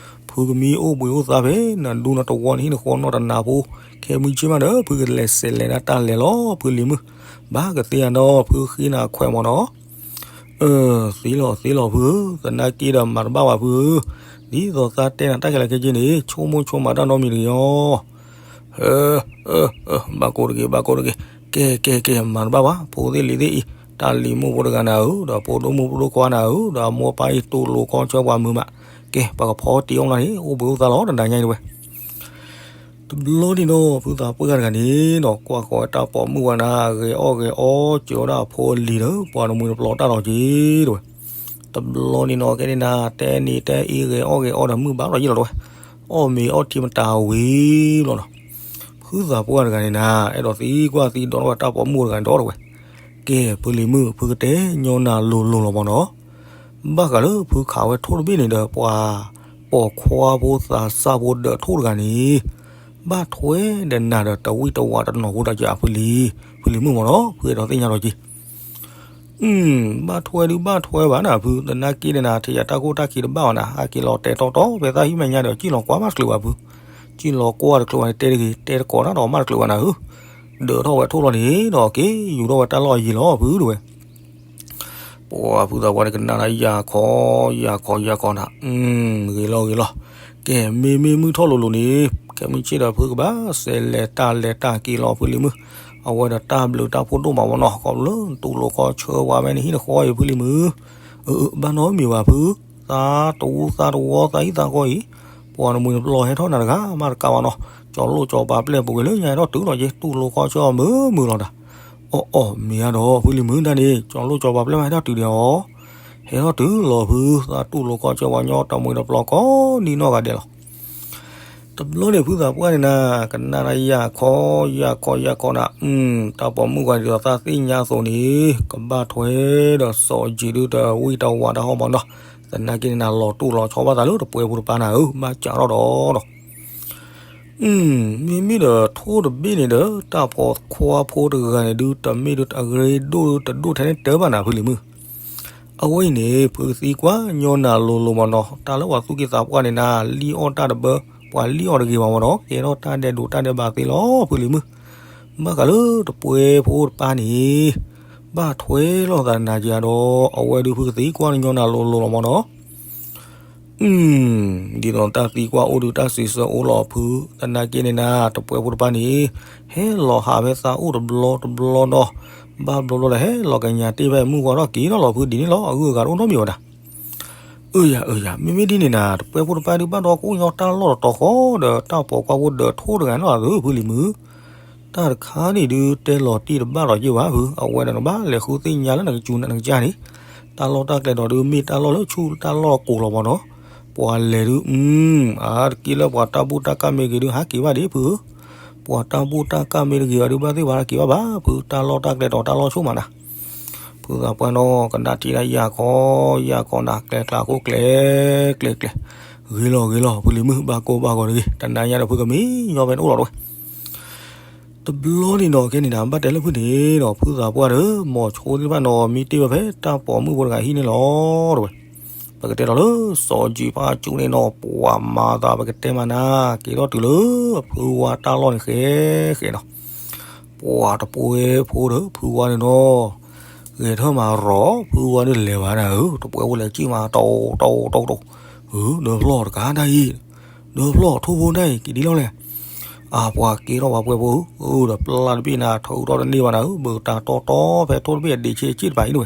ဖုကမံအိၣ်ဘှံးအိၣ်သါဖဲ နဒူနတဝီနဟံၣ်နဃီနီၢ်တနၤဖိ, ခဲမုၢ်ဆ့ၣ်မးဒီး ဖုကလဲၤစဲးလဲၤဒၣ်တၢ်လဲၤလီၤ ဖုလံၤမုၣ်, ဘၣ်ကသ့ဧါနီၤ ဖုဃ့နၤခွဲးမ့ၢ်နီၤ. အၢ သ့လီၤသ့လီၤဖုဧၢ, သနာ်က့ဒီးမၤတဘၣ်ဘၣ်ဖုဧၢ, ဒ်သိးသးတဲနၤတၢ်ခဲလၢာ်ခဲဆ့န့ၣ် ဆိကမိၣ်ဆိကမးတၢ်နီတမံၤတဂ့ၤအီၤ. အၢ ဘၣ်ကိၢ်တဂ့ၤ ဘၣ်ကိၢ်တဂ့ၤ, ကဲကဲကဲ မၤတဘၣ်ဘၣ် ဖိသ့ၣ်လံၤသ့ၣ်အံၤ, တၢ်လံၤမုၣ်ဖိတဂၤနၤဧၢ, ဒီးဖိဒိၣ်မုၣ်ဖိဒိၣ်ခွါနၤဧၢ, ဒီးအမိၢ်ပၢ်အံၤတူၢ်လိာ်ခီဆၢပှၤမုာ်မး, ကဲပှၤကဖီတံၢ်အီၣ်နၤန့ၣ် အိၣ်ဘှံးအိၣ်သါလီၤ တနၤညါအံၤတဲဝဲ. တဘျီန့ၣ်ဒီး ဖုသးပှၢ်တဂၤန့ၣ်ဒီး ကွၢ်ဃီၤတၢ်ပိာ်မုၣ်ဝဲနၤ ဂဲၤအီၣ်ဂဲၤအီ စၢၤဝဲဒၣ်အဖိအလံၤဒီး ပှၤတမှံၤတပျီၤတၢ်လီၤက့ၤတဲဝဲ. တဘျီန့ၣ်နီၤ ကဲန့ၣ်နၤ တဲနံၤတဲအံၤ ဂဲၤအီၣ်ဂဲၤအီဒီးမုၢ်ဘၣ်လီၤယံလီၤတဲဝဲ, အီၣ်မ့ၤအီထံမတၤဝံၤဘျီနီၤ. ဖုသးပှၢ်တဂၤန့ၣ်နၤ အဲၣ်ဒိးသံကွၢ်သံဒိးထီၣ်ဝဲတၢ်ပိာ်မုၣ်တဂၤန့ၣ်ဒီးတဲဝဲ, ကဲ ဖုလံၤမုၣ် ဖုကတဲညီနၤလိၤလိၤလီၤမ့ၢ်နီၤ. ဘၣ်ဃးလၢဖုခးဝဲထိၣ်တဘ့ၣ်န့ၣ်ဒီး ပှၤပိာ်ခွါဖိသးစၢ်ဖိဒၢးထိၣ်တဂၤန့ၣ် ဘၣ်ထွဲဒီးနၤဒီးတဝံၣ်တဝးတနီၤဖိတၢ်ကၢအဖုလံၤ, ဖုလံၤမုၣ်မ့ၢ်နီၤ ဖုအဲၣ်ဒိးသ့ၣ်ညါလီၤက့ၤ. ဘၣ်ထွဲဒုးဘၣ်ထွဲဘၣ်နၤဖု, သနာ်က့ဒီးနၤ ထံၣ်ယၤတၢ်ခိၣ်တၢ်ခံတဘၣ်ဘၣ်နၤ, ဟဲက့ၤလီၤတဲာ်တီတီဖဲသၣ်ဟံၣ်မဲာ်ညါဒီး ကံၣ်လီၤကွၢ်မးတချုးဘၣ်ဖု, ကံၣ်လီၤကွၢ်တချုးဘၣ်န့ၣ် တဲတဂ့ၤ တဲတကိးတၢ်ဒီးမးတချုးဘၣ်နၤဧၢ, ဒၢးထီၣ်ဝဲထိၣ်လီၤန့ၣ်ဒီးက့ၤ ယူၤထီၣ်ဝဲတၢ်လီၢ်အယံၤလီၤဖုတဲဝဲ. ပှၤဖုသးပှၢ်န့ၣ် ကနၣ်တၢ်ယၤခီ ယၤခီ ယၤခီနၤ, ဂ့ၤလီၤဂ့ၤလီၤ, ကဲ မ့မ့ၢ်မုၢ်ထီၣ်လိၤလိၤန့ၣ် ခဲမုၢ်ဆ့ၣ်ဒီးဖုကဘၣ်စဲးလဲၤတၢ်လဲၤတၢ်က့ၤလီၤဖုလံၤမုၣ်, အဝဲဒီးတၢ်ဘျုးတၢ်ဖှိၣ်ဒိၣ်မးမ့ၢ်နီၤ, ခီဖျိလၢတူၢ်လိာ်ခီဆၢဝါဝဲန့ၣ်ဟံၣ်နဃီအံၤဖုလံၤမုၣ်, အၢ ဘၣ်နီတမံၤဘၣ်ဖု, သးတဝူသးတဝီသးဟံၣ်သးဃီအံၤ, ပှၤတမှံၤတပျီၤဟဲထီၣ်နၤတဂၤမးတကးဘၣ်နီၤ, ကၠီၤလိၣ်ကၠီၤပၤပျဲၢ်ပူၤကွံာ်လၢညါဟဲထီၣ်တုၤလီၤက့ၤ တူၢ်လိာ်ခီဆၢအီၤမုာ်မုာ်လီၤတၢ်, အီၣ်အီၣ်မ့ၢ်ဧါဒီးဖုလံၤမုၣ်ဒၣ်န့ၣ် ကၠီၤလိၣ်ကၠီၤပၤပျဲၢ်မးဟဲထီၣ်တုၤဒံးအီၤ ဟဲထီၣ်တုၤလီၤဖု, သးတူၢ်လိာ်ခီဆၢပှၤညီတမှံၤတပျီၤကိးဒ်နီၢ်ဂၤဒဲးလီၤ. တဘျီန့ၣ်ဖုသးပှၢ်န့ၣ်နၤ ကနၣ်တၢ်ယၢ်ခီ ယၢ်ခီ ယၢ်ခီနၤ, တၢ်ပိာ်မုၣ်ကွၢ်ဒ်သိးသးသ့ၣ်ညါအသိးန့ၣ် ကဘၣ်ထွဲဒီးစီၤအူကၠံဒုးတဝံၣ်တဝးတၢ်ဟီၣ်မးနီၤ, သနာ်က့န့ၣ်နၤ လီၤတိၢ်လီၤဆီဘၣ်သးလၢတပှဲဖိတပၤနၤဧၢ, ဘၣ်ကးထီၣ်ဒီးနီၤ မ့မ့ၢ်ဒီးထိၣ်တဘ့ၣ်န့ၣ်ဒီး တၢ်ပိာ်ခွါဖိတဂၤန့ၣ်ဒုး တမ့ၢ်ဒုးအရ့ဒိၣ်ဒုးတဒိၣ်ထဲန့ၣ်တၢ်ဘၣ်နၤဖုလံၤမုၢ်, အဝဲအံၤန့ၣ် ဖုကသံကွၢ်ညီနၤလိၤလိၤမးနီၤ, တၢ်လၢပှၤသူၣ်က့သးပှၢ်န့ၣ်နၤ လံၣ်အီၣ်တၢ်တဘၢ ပှၤလံၣ်အီၣ်တဂ့ၤဘၣ်မးနီၤ, ကဲထီၣ်တၢ်ဒဲးဒိးတၢ်ဒဲးဘးသ့လီၤဖုလံၤမုၢ်, ဘၣ်ဃးလၢတပှဲဖိတပၤန့ၣ် ဘၣ်ထွဲလိာ်သးနၤက့ဒီး အဝဲဒုးဖုကသံကွၢ်ညီနၤလိၤလိၤလီၤမးနီၤ ဒ်သိးတၢ်သံကွၢ်အိၣ်ဒုးတၢ်စံးဆၢအိၣ်လီၤဖု, သနာ်က့န့ၣ်နၤ တပှဲဖိတပၤန့ၣ် ဟဲလီၤဟးဖဲသးအိၣ်တဘျီတဘျီဒီး ဘၣ်ဘျီဘျီဒီး ဟဲလီၤကညးတ့ၢ်ဖဲမုၢ်ဂီၤထီၣ်က့ၤဒီးလီၤဖုဒ်န့ၣ်လီၤ, အဂုၤအဂၤတအိၣ်နီတမံၤဝဲဒၣ်. အၢယၤ အၢယၤ, မ့မ့ၢ်ဒ်န့ၣ်နၤ တပှဲဖိတပၤဒုးဘၣ်ဒီးကအိၣ်ညီတၢ်လီၢ်တတီၤဃီဒီး တၢ်ပိာ်ခွါဖိဒၢးထိၣ်တဂၤနီၤဧၢ ဖုလံၤမုၢ် တၢ်တခါန့ၣ်ဒုးတဲလီၤတံၢ်တဘၣ်လီၤက့ၢ်ဘၣ်ဖု, အဝဲဒၣ်နဘၣ်လဲၤဃုသ့ၣ်ညါလၢနကစူၤနကစၢ်န့ၣ်, တၢ်လီၢ်တၢ်ကျဲၤဒီးဒုးမ့ၢ်တၢ်လီၢ်လၢဆူၣ်တၢ်လီၢ်ကိၤလီၤမးနီၤ, ပှၤလဲၤဒုး အါတက့ၢ်လၢပှၤတၢ်ဘူၣ်တၢ်ကၢ်မ့ၢ်ဂ့ၤဒုးဟးက့ၤဘၣ်ဒံးဖုဧၢ, ပှၤတၢ်ဘူၣ်တၢ်ကၢ်မ့ၢ်တဂ့ၤဘၣ်ဒုး ဘၣ်သ့ၣ်ပှၤဟးက့ၤဘၣ်ဘၣ် ဖုတၢ်လီၢ်တၢ်ကျဲၤဒီးတၢ်လီၢ်ဆူၣ်မးနၤ ဖုသးပှၢ်နီၤ ကနၣ်ထံၣ်တၢ်ယၢ်ခီ ယၢ်ခီနၤ ကျဲကျါခိၣ်ကျဲ ကျဲကျဲ, ဂ့ၤလီၤဂ့ၤလီၤ ဖုလံၤမုၢ် ဘၣ်ကိၢ်ဘၣ်ဂီၤတဂ့ၤ, တနၤညါဒီးဖုကမံညီဖဲန့ၣ်အိၣ်လီၤတဝဲ တဘျီန့ၣ်နီၤ ခဲန့ၣ်နၤ ဘၣ်တဲလၢဖုန့ၣ်ဒီး ဖုသးပှၢ်ဒီး မိၤဆိသ့ၣ်တဖၣ်နီၤ မံတ့ၢ်ဝဲဖဲတၢ်ပိာ်မုၣ်ဖိတဂၤဟံၣ်န့ၣ်လီၤ တဝဲ ပကတဲဒီးလၢ စီၤကၠံဖးကၠူန့ၣ်နီၤ ပှၤမၤသးပကတဲမးနၤ က့ၤထီၣ်တုၤလၢ ဖုဝါတၢ်လီၢ်န့ၣ်ဃဲဃဲနီၤ ပှၤတပှဲဖိဒီးဖုဝါန့ၣ်နီၤ ဂဲၤထၢၣ်မးရီၤ ဖုဝါန့ၣ်လဲၤဘၣ်နၤဧၢ တပှဲဖိလဲၤကံၣ်မး တိၢ်တိၢ်တိၢ်တိၢ်, ဒၢဖျီၣ်တကးတၢ်အံၤ, ဒၢဖျီၣ်ထိၣ်ဖိတၢ်အံၤ က့ၤဒ်လဲၣ်လဲၣ်, အပှၤက့ၤထီၣ်ပှၤပှဲဖိဧၢ, ဒီးပျၢ်တဘ့ၣ်နၤ ထုးထီၣ်တန့ၢ်ဘၣ်နၤဧၢ, ဘၢတၢ်တီတီဖဲထိၣ်တဘ့ၣ်အဒ့ဆ့က့ၣ်တဖၣ်အံၤတဝဲ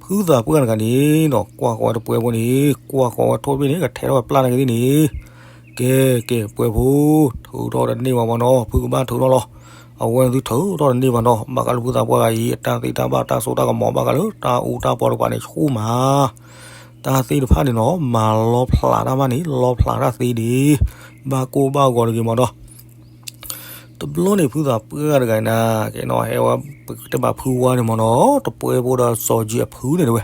ဖုသးပှၢ်တဂၤန့ၣ်နီၤ ကွၢ်ဃီၤဝဲတပှဲဖိန့ၣ် ကွၢ်ဃီၤဝဲထိၣ်တဘ့ၣ်န့ၣ် ကထဲထီၣ်ဝဲပျၢ်နၤက့ၤသ့ၣ်န့ၣ်, ကဲ ကဲ ပှဲဖိ, ထုးထီၣ်တန့ၢ်ဘၣ်မးနီၤ ဖုကဘၣ်ထုးထီၣ်လီၤ, အဝဲန့ၣ်သုထုးထီၣ်တန့ၢ်ဘၣ်နီၤ ဘၣ်ဃးလၢဖုသးပှၢ်တဂၤအံၤ အတၢ်သ့တၢ်ဘၣ်တၢ်စိတၢ်ကမီၤဘၣ်ဃးလၢတၢ်အူတၢ်ပီတကပၤန့ၣ်ဆူၣ်မး တၢ်သ့ၣ်တဖၣ်န့ၣ်နီၤ မၤလီၤဖျးတၢ်မးန့ၣ် လီၤဖျးတၢ်သ့ဒံး, ဘၣ်ကိၢ်ဘၣ်ဂီၤတဂ့ၤမးနီၤ တဘျီန့ၣ်ဖုသးပှၢ်တဂၤန့ၣ် ကဲနီၤ ဟဲဝဲပကတဲဘၣ်ဖုဝါန့ၣ်မးနီၤ တပှဲဖိဒီးစီၤကၠံအဖုန့ၣ်တဝဲ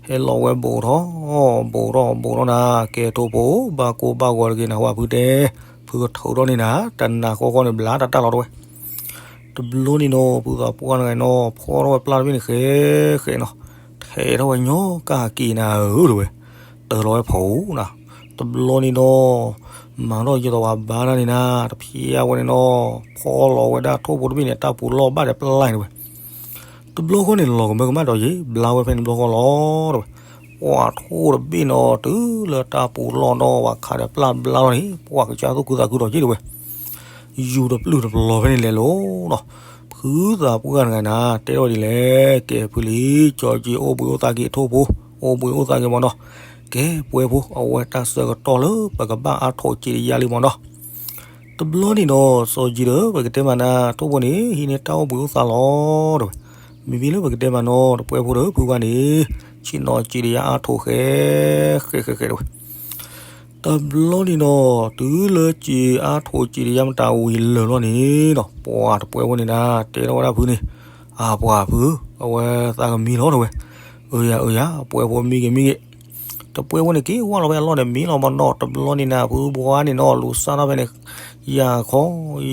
ဟဲလီၤဝဲဘူးထီၣ် ဘူးထီၣ် ဘူးထီၣ်နၤ ကဲထိၣ်ဖိ ဘၣ်ကိၢ်ဘၣ်ဂီၤတဂ့ၤနၤ ဝဲဖုတဲ, ဖုကထုးထီၣ်န့ၢ်နၤ တနၤဃီဃီန့ၣ် ဘျါတၢ်တၢ်လီၤတဝဲ တဘျီန့ၣ်နီၤ ဖုသးပှၢ်တဂၤနီၤ ဖီထီၣ်ဝဲပျၢ်တဘ့ၣ်န့ၣ်ဃဲဃဲနီၤ, ထဲးထီၣ်ဝဲညီကၢ်က့ၤနၤဧၢတဝဲ, တၢ်လီၤဝဲဖီဧိၤနၤ, တဘျီန့ၣ်နီၤ မၤထီၣ်ယဲသိးပှၤဘါတၢ်န့ၣ်နၤ တဖျါဝဲန့ၣ်နီၤ, ဖီလီၤဝဲဒၣ်ထိၣ်ဖိတဘ့ၣ်န့ၣ် တၢ်ပူၤလီၢ်ဘၣ်ဒီးပျၢ်န့ၣ်ဝဲ တဘျီဃီန့ၣ် လီၤကမၢကမၣ်ဒီးယံၤ ဘျါဝဲဖဲန့ၣ်တဘျီဃီလီၤတဝဲ, ပှၤထိၣ်တဘ့ၣ်နီၤ တုၤလၢတၢ်ပူၤလီၢ်နီၤ ပှၤခးဒီးပျၢ်ဘျါလီၤန့ၣ် ပှၤကစၢ်သူၣ်ခုသးခုဒီးယံၤတဝဲ ယူၤတပျုၢ်တပျီၤဖဲန့ၣ်လဲၤလိၤနီၤ, ဖုသးပှၢ်တဂၤနၤ တဲထီၣ်ဒ်လဲၣ်, ကဲဖုလံ, ကၠီက့ၤအိၣ်ဘှံးအိၣ်သါက့ၤထိၣ်ဖိ, အိၣ်ဘှံးအိၣ်သါက့ၤမးနီၤ, ကဲပှဲဖိ အဝဲတၢ်ဆၢကတီၢ်လၢပကဘၣ်အါထိးစံးတယါလံမးနီၤ တဘျီန့ၣ်နီၤ စီၤကၠံဒီး ပကတဲမးနၤ ထိၣ်ဖိန့ၣ် ဟံးန့ၢ်တၢ်အိၣ်ဘှံးအိၣ်သါလီၤတဝဲ, မ့မ့ၢ်လၢပကတဲမးနီၤ တပှဲဖိဒီးဖုဝါန့ၣ် ဆ့ၣ်နီၤစံးတယါအါထိးဃဲ ဃဲဃဲဃဲတဝဲ တဘျီန့ၣ်နီၤ တုၤလၢစံးအါထိးစံးတယါမတၤဝံၤလၢာ်လီၤန့ၣ်နီၤ ပှၤတပှဲဖိန့ၣ်နၤ တဲထီၣ်ဝဲဒၣ်ဖုန့ၣ်, အပှၤဖု, အဝဲသးကမံလီၤတဝဲ, အၢယၤအၢယၤ ပှဲဖိမံဂ့ၤမံဂ့ၤ တပှဲဖိန့ၣ်က့ၤဝဲလီၤဝဲအလီၢ်န့ၣ် မံလီၤမးနီၤ တဘျီန့ၣ်နၤ ဖုဘှါန့ၣ်နီၤ လူၤစၢ်ထီၣ်ဖဲန့ၣ် ယၤခီ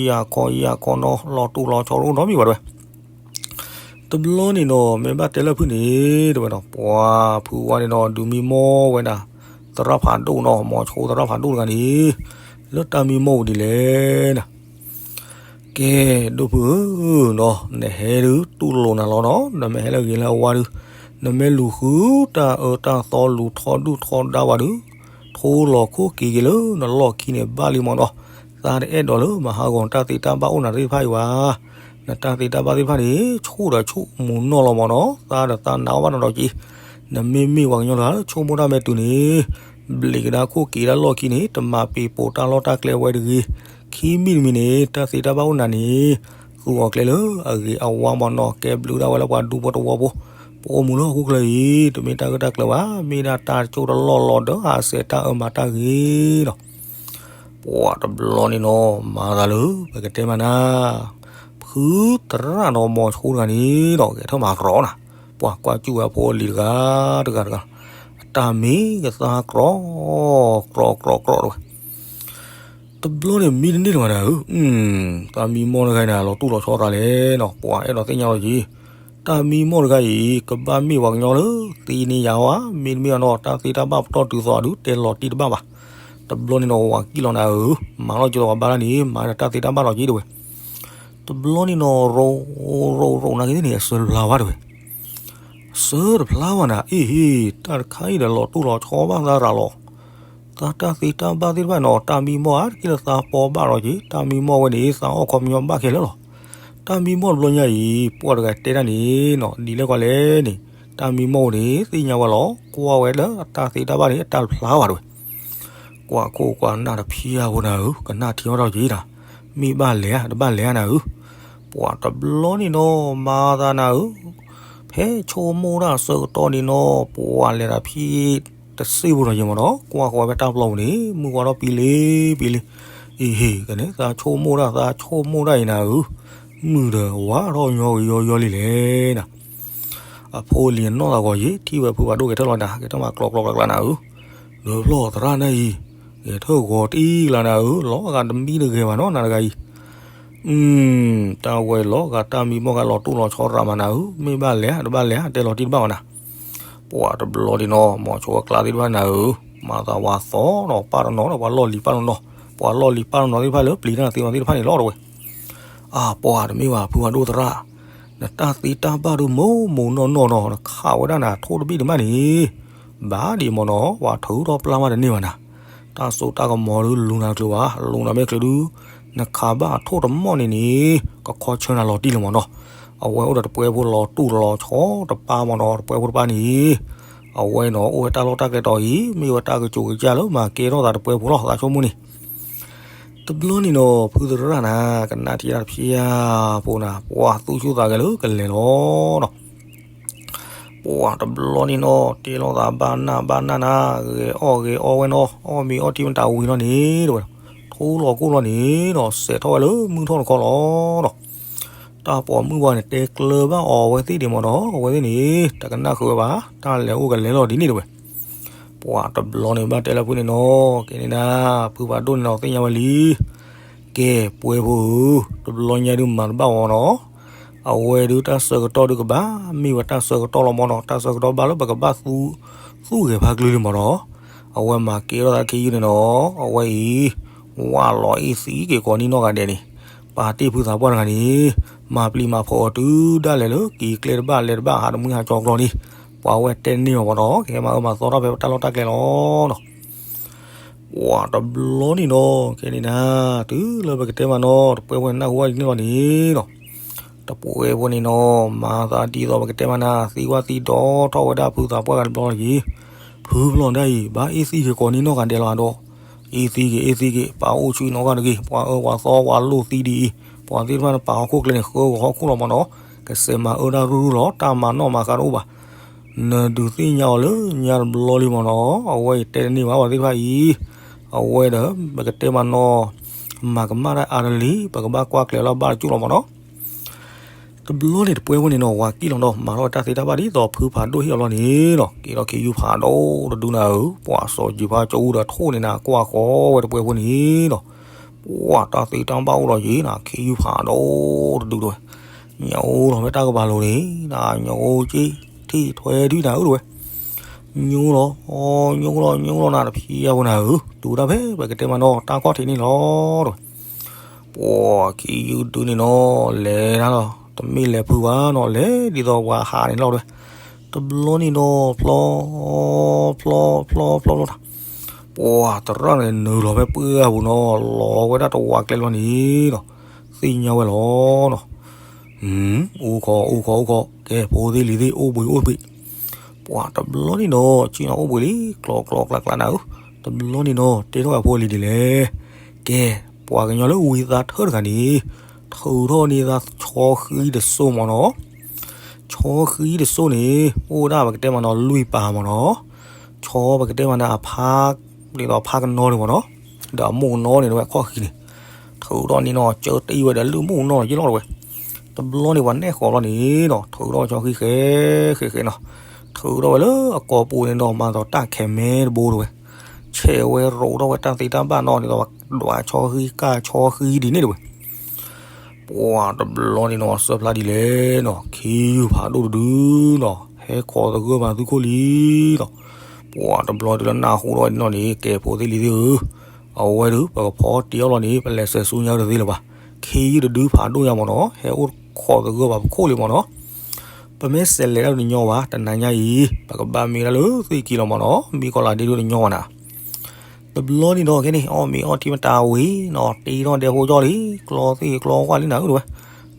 ယၤခီ ယၤခီနီၤ လီၤတူာ်လီၤဆီတအိၣ်နီတမံၤဘၣ်တဝဲ တဘျီန့ၣ်နီၤ မ့ၢ်ဘၣ်တဲလၢဖုန့ၣ် တဝဲနီၤ ပှၤဖုဝါန့ၣ်နီၤ ဒုးမံမီၢ်ဝဲဒၣ် သရၣ်ဖးဒိၣ်နီၤ မိၤဆိသရၣ်ဖးဒိၣ်တဂၤန့ၣ် လၢတၢ်မံမီၢ်ပူၤဒ်လဲၣ်နၤ ကဲ ဒိၣ်ဖုဧၢ နီၤ နဟဲဒုးတူၢ်လိာ်နၤလီၤနီၤ နမ့ၢ်ဟဲလၢဂ့ၤလၢဝါဒုး နမ့ၢ်လူၤဃုတၢ်အၢတၢ်သီလူၤထီဒုၣ်ထီဒါဝဲဒုး ထိလီၤခိၣ်က့ၤက့ၤလၢနလီၢ်ခံန့ၣ်ဘၣ်လံမးနီၤ သးတအဲၣ်ဒိးလၢမၤဟးဂီၤနတၢ်သ့တၢ်ဘၣ်အိၣ်နၤသ့ၣ်တဖၣ်အံၤဘၣ် နတၢ်သ့တၢ်ဘၣ်သ့ၣ်တဖၣ်န့ၣ် ဆူၣ်ဒီးဆူၣ်မူၤနီၢ်လီၤမးနီၤ သးဒီးသးနာ်အီၣ်ဘၣ်နီၤဒီးက့ၤ နမ့မ့ၢ်ပှၤကညီတဂၤလၢဆိကမိၣ်တၢ်မ့ၢ်တုၤန့ၣ် ဘျံးကဒါခိၣ်က့ၤဒၣ်လီၢ်ခံန့ၣ် တမၤပံၤပိာ်တၢ်လီၢ်တၢ်ကျဲဝဲတဂ့ၤ ခံမံၤတမံၤန့ၣ် တၢ်သ့တၢ်ဘၣ်အိၣ်နၤန့ၣ် သူၣ်အီၤကျဲလၢအဂ့ၤအဝါမးနီၤ ကဲဘျုးဒၣ်ဝဲလၢပှၤဒူဖိတဝီဖိ ပအိၣ်မူလၢဟီၣ်ခိၣ်ချၢအံၤ တမ့ၢ်တၢ်ဂ့ၢ်တၢ်ကျၢၤဘၣ် မ့ၢ်ဒၣ်တၢ်ကၠိၣ်တလီၢ်လီၤဒီးဟးဆှဲးတၢ်အၢမၤတၢ်ဂ့ၤလီၤ ပှၤတဘျီန့ၣ်နီၤ မၤသးလၢ ပကတဲမးနၤ, ဖုသရၣ်နီၤ မိၤဆိတဂၤန့ၣ်ဒီး ဂဲၤထၢၣ်မၤရီၤနၤ, ပှၤကွၢ်စူၣ်ဝဲအဖိအလံၤတဂၤတဂၤတဂၤ, အတၢ်မံကသါကြီ, ကြီကြီကြီတဝဲ တဘျီန့ၣ်မံတန့ၢ်တဂၤနၤဧၢ, သးမံမီၢ်တဂၤအံၤနၤ လီၤတူၢ်လီၤဆီသးလဲၣ်နီၤ, ပှၤအဲၣ်ဒိးသ့ၣ်ညါလီၤက့ၤ, တၢ်မံမီၢ်တဂၤအံၤ ကဘၣ်မ့ၢ်ပှၤကညီလၢ သံန့ၢ်ယၤဝဲ, မ့တမ့ၢ်အနီၤ တၢ်သ့တၢ်ဘၣ်ပတီၢ်တုၤသိးအဒုး တဲလီၤတံၢ်တဘၣ်ဘၣ်. တဘျီန့ၣ်နီၤ ဝၤကံၣ်လီၤနၤဧၢ, မၤလီၤက့ၤလီၤပှၤဘါတၢ်န့ၣ် မၤဒီးတၢ်သ့တၢ်ဘၣ်လီၤက့ၤတဝဲ. တဘျီန့ၣ်နီၤ ရိရိရိနာ်က့ၤန့ၣ် အစၢတဖျါဝဲတဝဲ အစၢတဖျါဝဲနၤ, အ့ဟ့, တၢ်တခါအံၤဒီးလီၤတူၢ်လီၤဆီဘၣ်သးရၤလီၤ. သးတၢ်သ့တၢ်ဘၣ်သ့ၣ်တဖၣ်နီၤ တၢ်မံမီၢ်ဧါ တက့ၢ်လၢသးပီဘၣ်လီၤက့ၤ, တၢ်မံမီၢ်ဝဲန့ၣ် သးအီၣ်ခီပညီဘၣ်ခဲလၢာ်လီၤ. တၢ်မံမီၢ်တဘျီညါအံၤ ပှၤတဂၤတဲတၢ်န့ၣ်နီၤ ဒ်လဲၣ်ကွၢ်လဲၣ်န့ၣ်, တၢ်မံမီၢ်ဝဲန့ၣ် သ့ၣ်ညါဝဲလီၤ, ကွၢ်ဝဲလၢအတၢ်သ့တၢ်ဘၣ်န့ၣ် အတၢ်တဖျါဝဲတဝဲ ကွၢ်ခိၣ်ကွၢ်နၢ်တဖံးအါဖိနၤဧၢ, ကနၣ်ထံအီၣ်ထီၣ်က့ၤတၢ်, မ့ၢ်ဘၣ်လဲၤဧါ တဘၣ်လဲၤဧါနၤဧၢ. ပှၤတဘျီန့ၣ်နီၤ မၤသးနၤဧၢ, ဖဲဆိကမိၣ်တၢ်ဆၢကတီၢ်န့ၣ်နီၤ ပှၤလဲၤတၢ်ဖံးတစ့ၢ်ဖိဒီးယဲမးနီၤ, ကွၢ်ဃီၤဝဲဖဲတၢ်ပျီပူၤန့ၣ် မုၢ်ဝါထီၣ်ပံလံပံလံ, အ့ဟ့, ကန့ၣ်သးဆိကမိၣ်တၢ် သးဆိကမိၣ်တၢ်အံၤနၤဧၢ, မုၢ်ဒီးဝါထီၣ်ညီဂ့ၤယီယီလံလဲၣ်နၤ အဖိအလံၤအနီၢ်သးဂီၤယံၤ ထံၣ်ဝဲဖုဖးဒိၣ်ဂဲၤထၢၣ်လီၤနၤ, ဂဲၤထၢၣ်မၤကျီကျီကျါကျါနၤဧၢ, ဒီးဖျီၣ်သရၣ်နၢ်အံၤ, ဂဲၤထၢၣ်ဂီၤတအံၤကျါနၤဧၢ, လီၤဂာ်တမံတဂ့ၤဘၣ်နီၤ နၤတဂၤအံၤ, တၢ်ဝဲလီၤဂာ်တၢ်မံမီၢ်ဂာ်လီၤတူၢ်လီၤဆီရၤမးနၤဧၢ, မ့ၢ်ဘၣ်လဲၤဧါ တဘၣ်လဲၤဧါ တဲလီၤတံၢ်တဘၣ်ဘၣ်နၤ ပှၤတဘျီဒံးနီၤ မိၤဆိအကျါသ့ၣ်တဖၣ်နၤဧၢ, မၤသးဝၤသီနီၤ ပၢ်တနီၤဒီးပှၤလီၢ်လံၤပၢ်တနီၤ, ပှၤလီၢ်လံၤပၢ်တနီၤသ့ၣ်တဖၣ်လၢပျံၤတၢ်သ့ၣ်နီၤသ့ၣ်တဖၣ်န့ၣ်လီၤတဝဲ, အၢ ပှၤတမ့ၢ်ဘၣ် ဖုဖးဒိၣ်သရၣ်, နတၢ်သ့တၢ်ဘၣ်ဒုးမိၢ်မိၢ်နီၢ်နီၢ်နီၤ နခးဝဲဒၣ်နၤထိၣ်တဘ့ၣ်တမးန့ၣ်, ဘၣ်ဒံးမ့ၢ်နီၤ ပှၤထုးထီၣ်ပျၢ်မးတန့ၢ်ဘၣ်နၤ, တၢ်စိတၢ်ကမီၤဒုးလူၤနၤတချုးဘၣ်, လူၤနၤမ့ၢ်ချုးဒုး, နခးဘၣ်အထိၣ်တမီၢ်န့ၣ်န့ၣ်, ကခီဆၢနၤလီၤတံၢ်လၢၤမ့ၢ်နီၤ, အဝဲအိၣ်ဒီးတပှဲဖိလီၤတူၢ်လီၤဆီတပၢ်မ့ၢ်နီၤ တပှဲဖိတပၢ်န့ၣ်, အဝဲနီၤ အိၣ်ဝဲတၢ်လီၢ်တၢ်ကျဲတီၤအံၤ မ့ၢ်ဝဲတၢ်ကစီၣ်ကစၢ်လၢမၤကဲထီၣ်သးတပှဲဖိလီၤ သးဆိကမိၣ်န့ၣ် တဘျီန့ၣ်နီၤ ဖုသရၣ်နၤ ကနၣ်ထံတၢ်တဖျါဖိနၤ ပှၤသူၣ်ဆူၣ်သးဂဲၤလၢကလဲၤလီၤနီၤ, ပှၤတဘျီန့ၣ်နီၤ တဲလိာ်သးဘၣ်နၢ်ဘၣ်နၢ်နၤ ဂဲၤအီၣ်ဂဲၤအီဝဲနီၤ အီၣ်မ့ၤအီထံမတၤဝံၤလီၤန့ၣ် တဝဲ ထိလီၤကိၢ်လီၤန့ၣ်နီၤ စဲးထီၣ်ဝဲလၢမုၢ်ထီၣ်တခီလီၤနီၤ တၢ်ပိာ်မုၣ်ဝဲန့ၣ် တဲကျၢၤဘၣ်အီၤဝဲသ့ၣ်ဒံးမ့ၢ်နီၤ အဝဲသ့ၣ်န့ၣ် တကနၣ်ဃုာ်ဝဲဘၣ် တၢ်လဲၤအိၣ်ကလဲၤလီၤဒ်န့ၣ်တဝဲ ပှၤတဘျီန့ၣ်ဘၣ်တဲလၢဖုန့ၣ်နီၤ ကဲန့ၣ်နၤ ဖုဖးဒိၣ်န့ၣ်နီၤ သ့ၣ်ညါဝဲလံ ကဲ ပှဲၤဖိဧၢ, တဘျီညါဒုးမၤတဘၣ်ဝဲနီၤ, အဝဲဒုးတၢ်ဆၢကတီၢ်ဒုးကဘၣ် မ့ၢ်ဝဲတၢ်ဆၢကတီၢ်လီၤမ့ၢ်နီၤ, တၢ်ဆၢကတီၢ်ဘၣ်လၢပကဘၣ်သူ သူၣ်ဂဲၤဖးကလုလံမ့ၢ်နီၤ, အဝဲမၤကဲထီၣ်သးခ့ယုၢ်န့ၣ်နီၤ, အဝဲအံၤ ဝၢ်လီၤအ့ၣ်သံက့ၤကိးနံၣ်နီၢ်ဂၤဒဲးန့ၣ်, ပာ်တ့ၢ်ဖုသးပှၢ်တဂၤန့ၣ်, မၤပျံၤမၤဖုးအီၤတုၤဒၣ်လဲာ်လၢက့ၤကျဲတဘၣ်လဲၤတဘၣ်ဟးတမှံဟးကၠီကျီန့ၣ်, ပှၤဝဲတဲန့ၢ်အီၤမ့ၢ်နီၤ, ကဟဲမၤအၢမၤသီထီၣ်ဖဲပတၢ်လီၢ်တၢ်ကျဲလီၤနီၤ. ပှၤတဘျီန့ၣ်နီၤ, ခဲန့ၣ်နၤ, တုၤလၢပကတဲမးနီၤ, တပှဲၤဝဲနၢ်ဟူဝဲဒ်န့ၣ်လီၤန့ၣ်နီၤ, တပှဲၤဝဲန့ၣ်နီၤ, မၤသးဒ်သိးပကတဲမးနၤ, သံဝဲသံဒီးထီၣ်ဝဲဒၣ်ဖုသးပှၢ်ဂၤတဘျီလီၤက့ၤ, ဖုဖျီၣ်ဒၣ်အံၤ, ဘၣ်အ့ၣ်သံက့ၤကိးနံၣ်နီၢ်ဂၤဒဲးလီၤဒီး, အ့ၣ်သံက့ၤ အ့ၣ်သံက့ၤ, ပၢ်အိၣ်ဆူၣ်နီၢ်ဂၤတဂ့ၤ, ပှၤအၢပှၤသီပှၤလိၣ်သံဒ်အံၤ, ပှၤသ့ၣ်တဖၣ်န့ၣ်ပာ်ဟီၣ်ခိၣ်ကျဲန့ၣ် ဃၢဂီၤဟီၣ်ခိၣ်လီၤမးနီၤ, ကစဲးမၤအၢတၢ်ရူၢ်ရူၢ်လီၤ, တၢ်မၤနီၣ်မၤဃါတအိၣ်ဘၣ် နဒုးသ့ၣ်ညါအီၤလၢညါတဘျီလံမ့ၢ်နီၤ, အဝဲအံၤတဲတန့ၢ်ဘၣ်ပှၤသ့ၣ်တဖၣ်အံၤ, အဝဲဒီး ပကတဲမးနီၤ, မၤကမၣ်တၢ်အါတလံ, ပကဘၣ်ကွၢ်ကျဲၤလၢဘၣ်တကၠူၣ်လီၤမ့ၢ်နီၤ. တဘျီန့ၣ်တပှဲၤဖိန့ၣ်နီၤ, ဝၤကံၣ်လီၤဒီး မၤထီၣ်တၢ်သ့တၢ်ဘၣ်ဒ်သိးဖုဖးဒိၣ်ဟ့ၣ်အီၤလီၤန့ၣ်နီၤ, က့ၤထီၣ်ခ့ယုၢ်ဖးဒိၣ်တဒုနၤဧၢ, ပှၤစီၤယုၢ်ဖးကၠီအူဒီးထိၣ်န့ၣ်နၤ, ကွၢ်ဃီဝဲတပှဲၤဖိန့ၣ်နီၤ, ပှၤတၢ်သ့တၢ်ဘၣ်အိၣ်လီၤယံၤနၤ, ခ့ယုၢ်ဖးဒိၣ်တဒုတဝဲ ညိလီၤဖဲတၢ်ကပၤလိၤန့ၣ်, ညိက့ထံၣ်ထွဲဒုနၤဧၢတဝဲ, ညိလီၤ, ညိလီၤ ညိလီၤနၤတဖံးအပူၤနၤဧၢ, တုၤဒၣ်ဖဲပကတဲမးနီၤ တၢ်ခီၣ်ထံးန့ၣ်လီၤတဝဲ, ပှၤခံယုၢ်ဒုန့ၣ်နီၤ လဲၤတၢ်လီၤ, တမ့ၢ်လဲၤဖုးဘၣ်နီၤ, လဲၤဒ်သိးပှၤဟးန့ၣ်လီၤတဝဲ, တဘျီန့ၣ်နီၤ ဖျီ ဖျီ ဖျီ ဖျီ ဖျီ တၢ် ပှၤသရၣ်န့ၣ်နုာ်လီၤဖဲပှၢ်အပူၤနီၤ, လီၤဝဲဒၣ်တဝးကျဲလီၤန့ၣ်နီၤ, သ့ၣ်ညါဝဲလီၤနီၤ, အိၣ်ခိး အိၣ်ခိး အိၣ်ခိး, ကဲ ဖိသ့ၣ်လံၤသ့ၣ် အိၣ်ဘှံးအိၣ်ဘှံး, ပှၤတဘျီန့ၣ်နီၤ ဆ့ၣ်နီၤအိၣ်ဘှံးလံ ကျီကျီကျါကျါနၤဧၢ, တဘျီန့ၣ်နီၤ တဲထီၣ်ဝဲဖိလံၤဒ်လဲၣ်, ကဲ ပှၤကညီလၢဝံသးထၢၣ်တဂၤန့ၣ် ထုးထီၣ်န့ၢ်သးဆီဃံတစိၢ်မ့ၢ်နီၤ, ဆီဃံတစိၢ်န့ၣ် အိၣ်ဝဲဒၣ်ပကတဲမးနီၤ လွံၢ်ပၤမ့ၢ်နီၤ, ဆီပကတဲမးန့ၣ် အဖါ ဒ်သိးဖါကနီၤန့ၣ်မ့ၢ်နီၤ, ဒီးအမိၢ်ကနီၤန့ၣ် တဝဲခီၣ်ဃံန့ၣ်, ထုးထီၣ်န့ၢ်နီၤ ကၢတံၢ်ဝဲဒီးလုၢ်မိၢ်နီၤယ့ၣ်လီၤတဝဲ. တဘျီန့ၣ်ပှၤနဲၣ်ဃီၤလီၤန့ၣ်နီၤ ထုးထီၣ်ဆီဃံဃဲဃဲဃဲနီၤ, ထုးထီၣ်ဝဲလၢအကိာ်ပူၤန့ၣ်ဒီး မၤသီးတၢ်ခဲမဲတဘိတဝဲ, ဆဲးဝဲရိးထီၣ်ဝဲတၢ်သ့တၢ်ဘၣ်နီၤန့ၣ်ဒီး ဒွးဆီဃံကၢ်ဆီဃံဒ်န့ၣ်တဝဲ. ပှၤတဘျီန့ၣ်နီၤ အစၢဖျါဒ်လဲၣ်နီၤ ခ့ယုၢ်ဖးဒိၣ်တဒုနီၤ ဟဲခိးသဂၢၢ်မၤသုခိၣ်လံနီၤ. ပှၤတဘျီတုၤလၢနၢ်ဟူထီၣ်ဝဲနီၤန့ၣ် ကဲဖိသ့ၣ်လံၤသ့ၣ်ဧၢ, အဝဲဒုး ပကဖီတ့အီၣ်လီၤန့ၣ် ပလဲၤစဲးဆူညါတသ့လၢၤဘၣ်. ခ့ယုၢ်တဒုဖးဒိၣ်ညါမ့ၢ်နီၤ ဟဲအိၣ်ခိးသဂၢၢ်ဘၣ်ပခိၣ်လံမ့ၢ်နီၤ. ပမ့ၢ်စဲးလဲၤတၢ်တညီဘၣ် တနၤညါအံၤ ပကဘၣ်မ့ၢ်တၢ်လၢသ့ၣ်ခံလီၤမ့ၢ်နီၤ မ့ၢ်ကီးလၢဒ့ဒိၣ်တညီဘၣ်နၤ. တဘျီန့ၣ်ဒီးခဲန့ၣ် အီၣ်မ့ၤအီထံမတၤဝံၤနီၤ တ့ထီၣ်ဒဲဖိကၠီလံ ကျီသ့ၣ်ကျီကွၢ်လံနၤဧၢတဝဲ,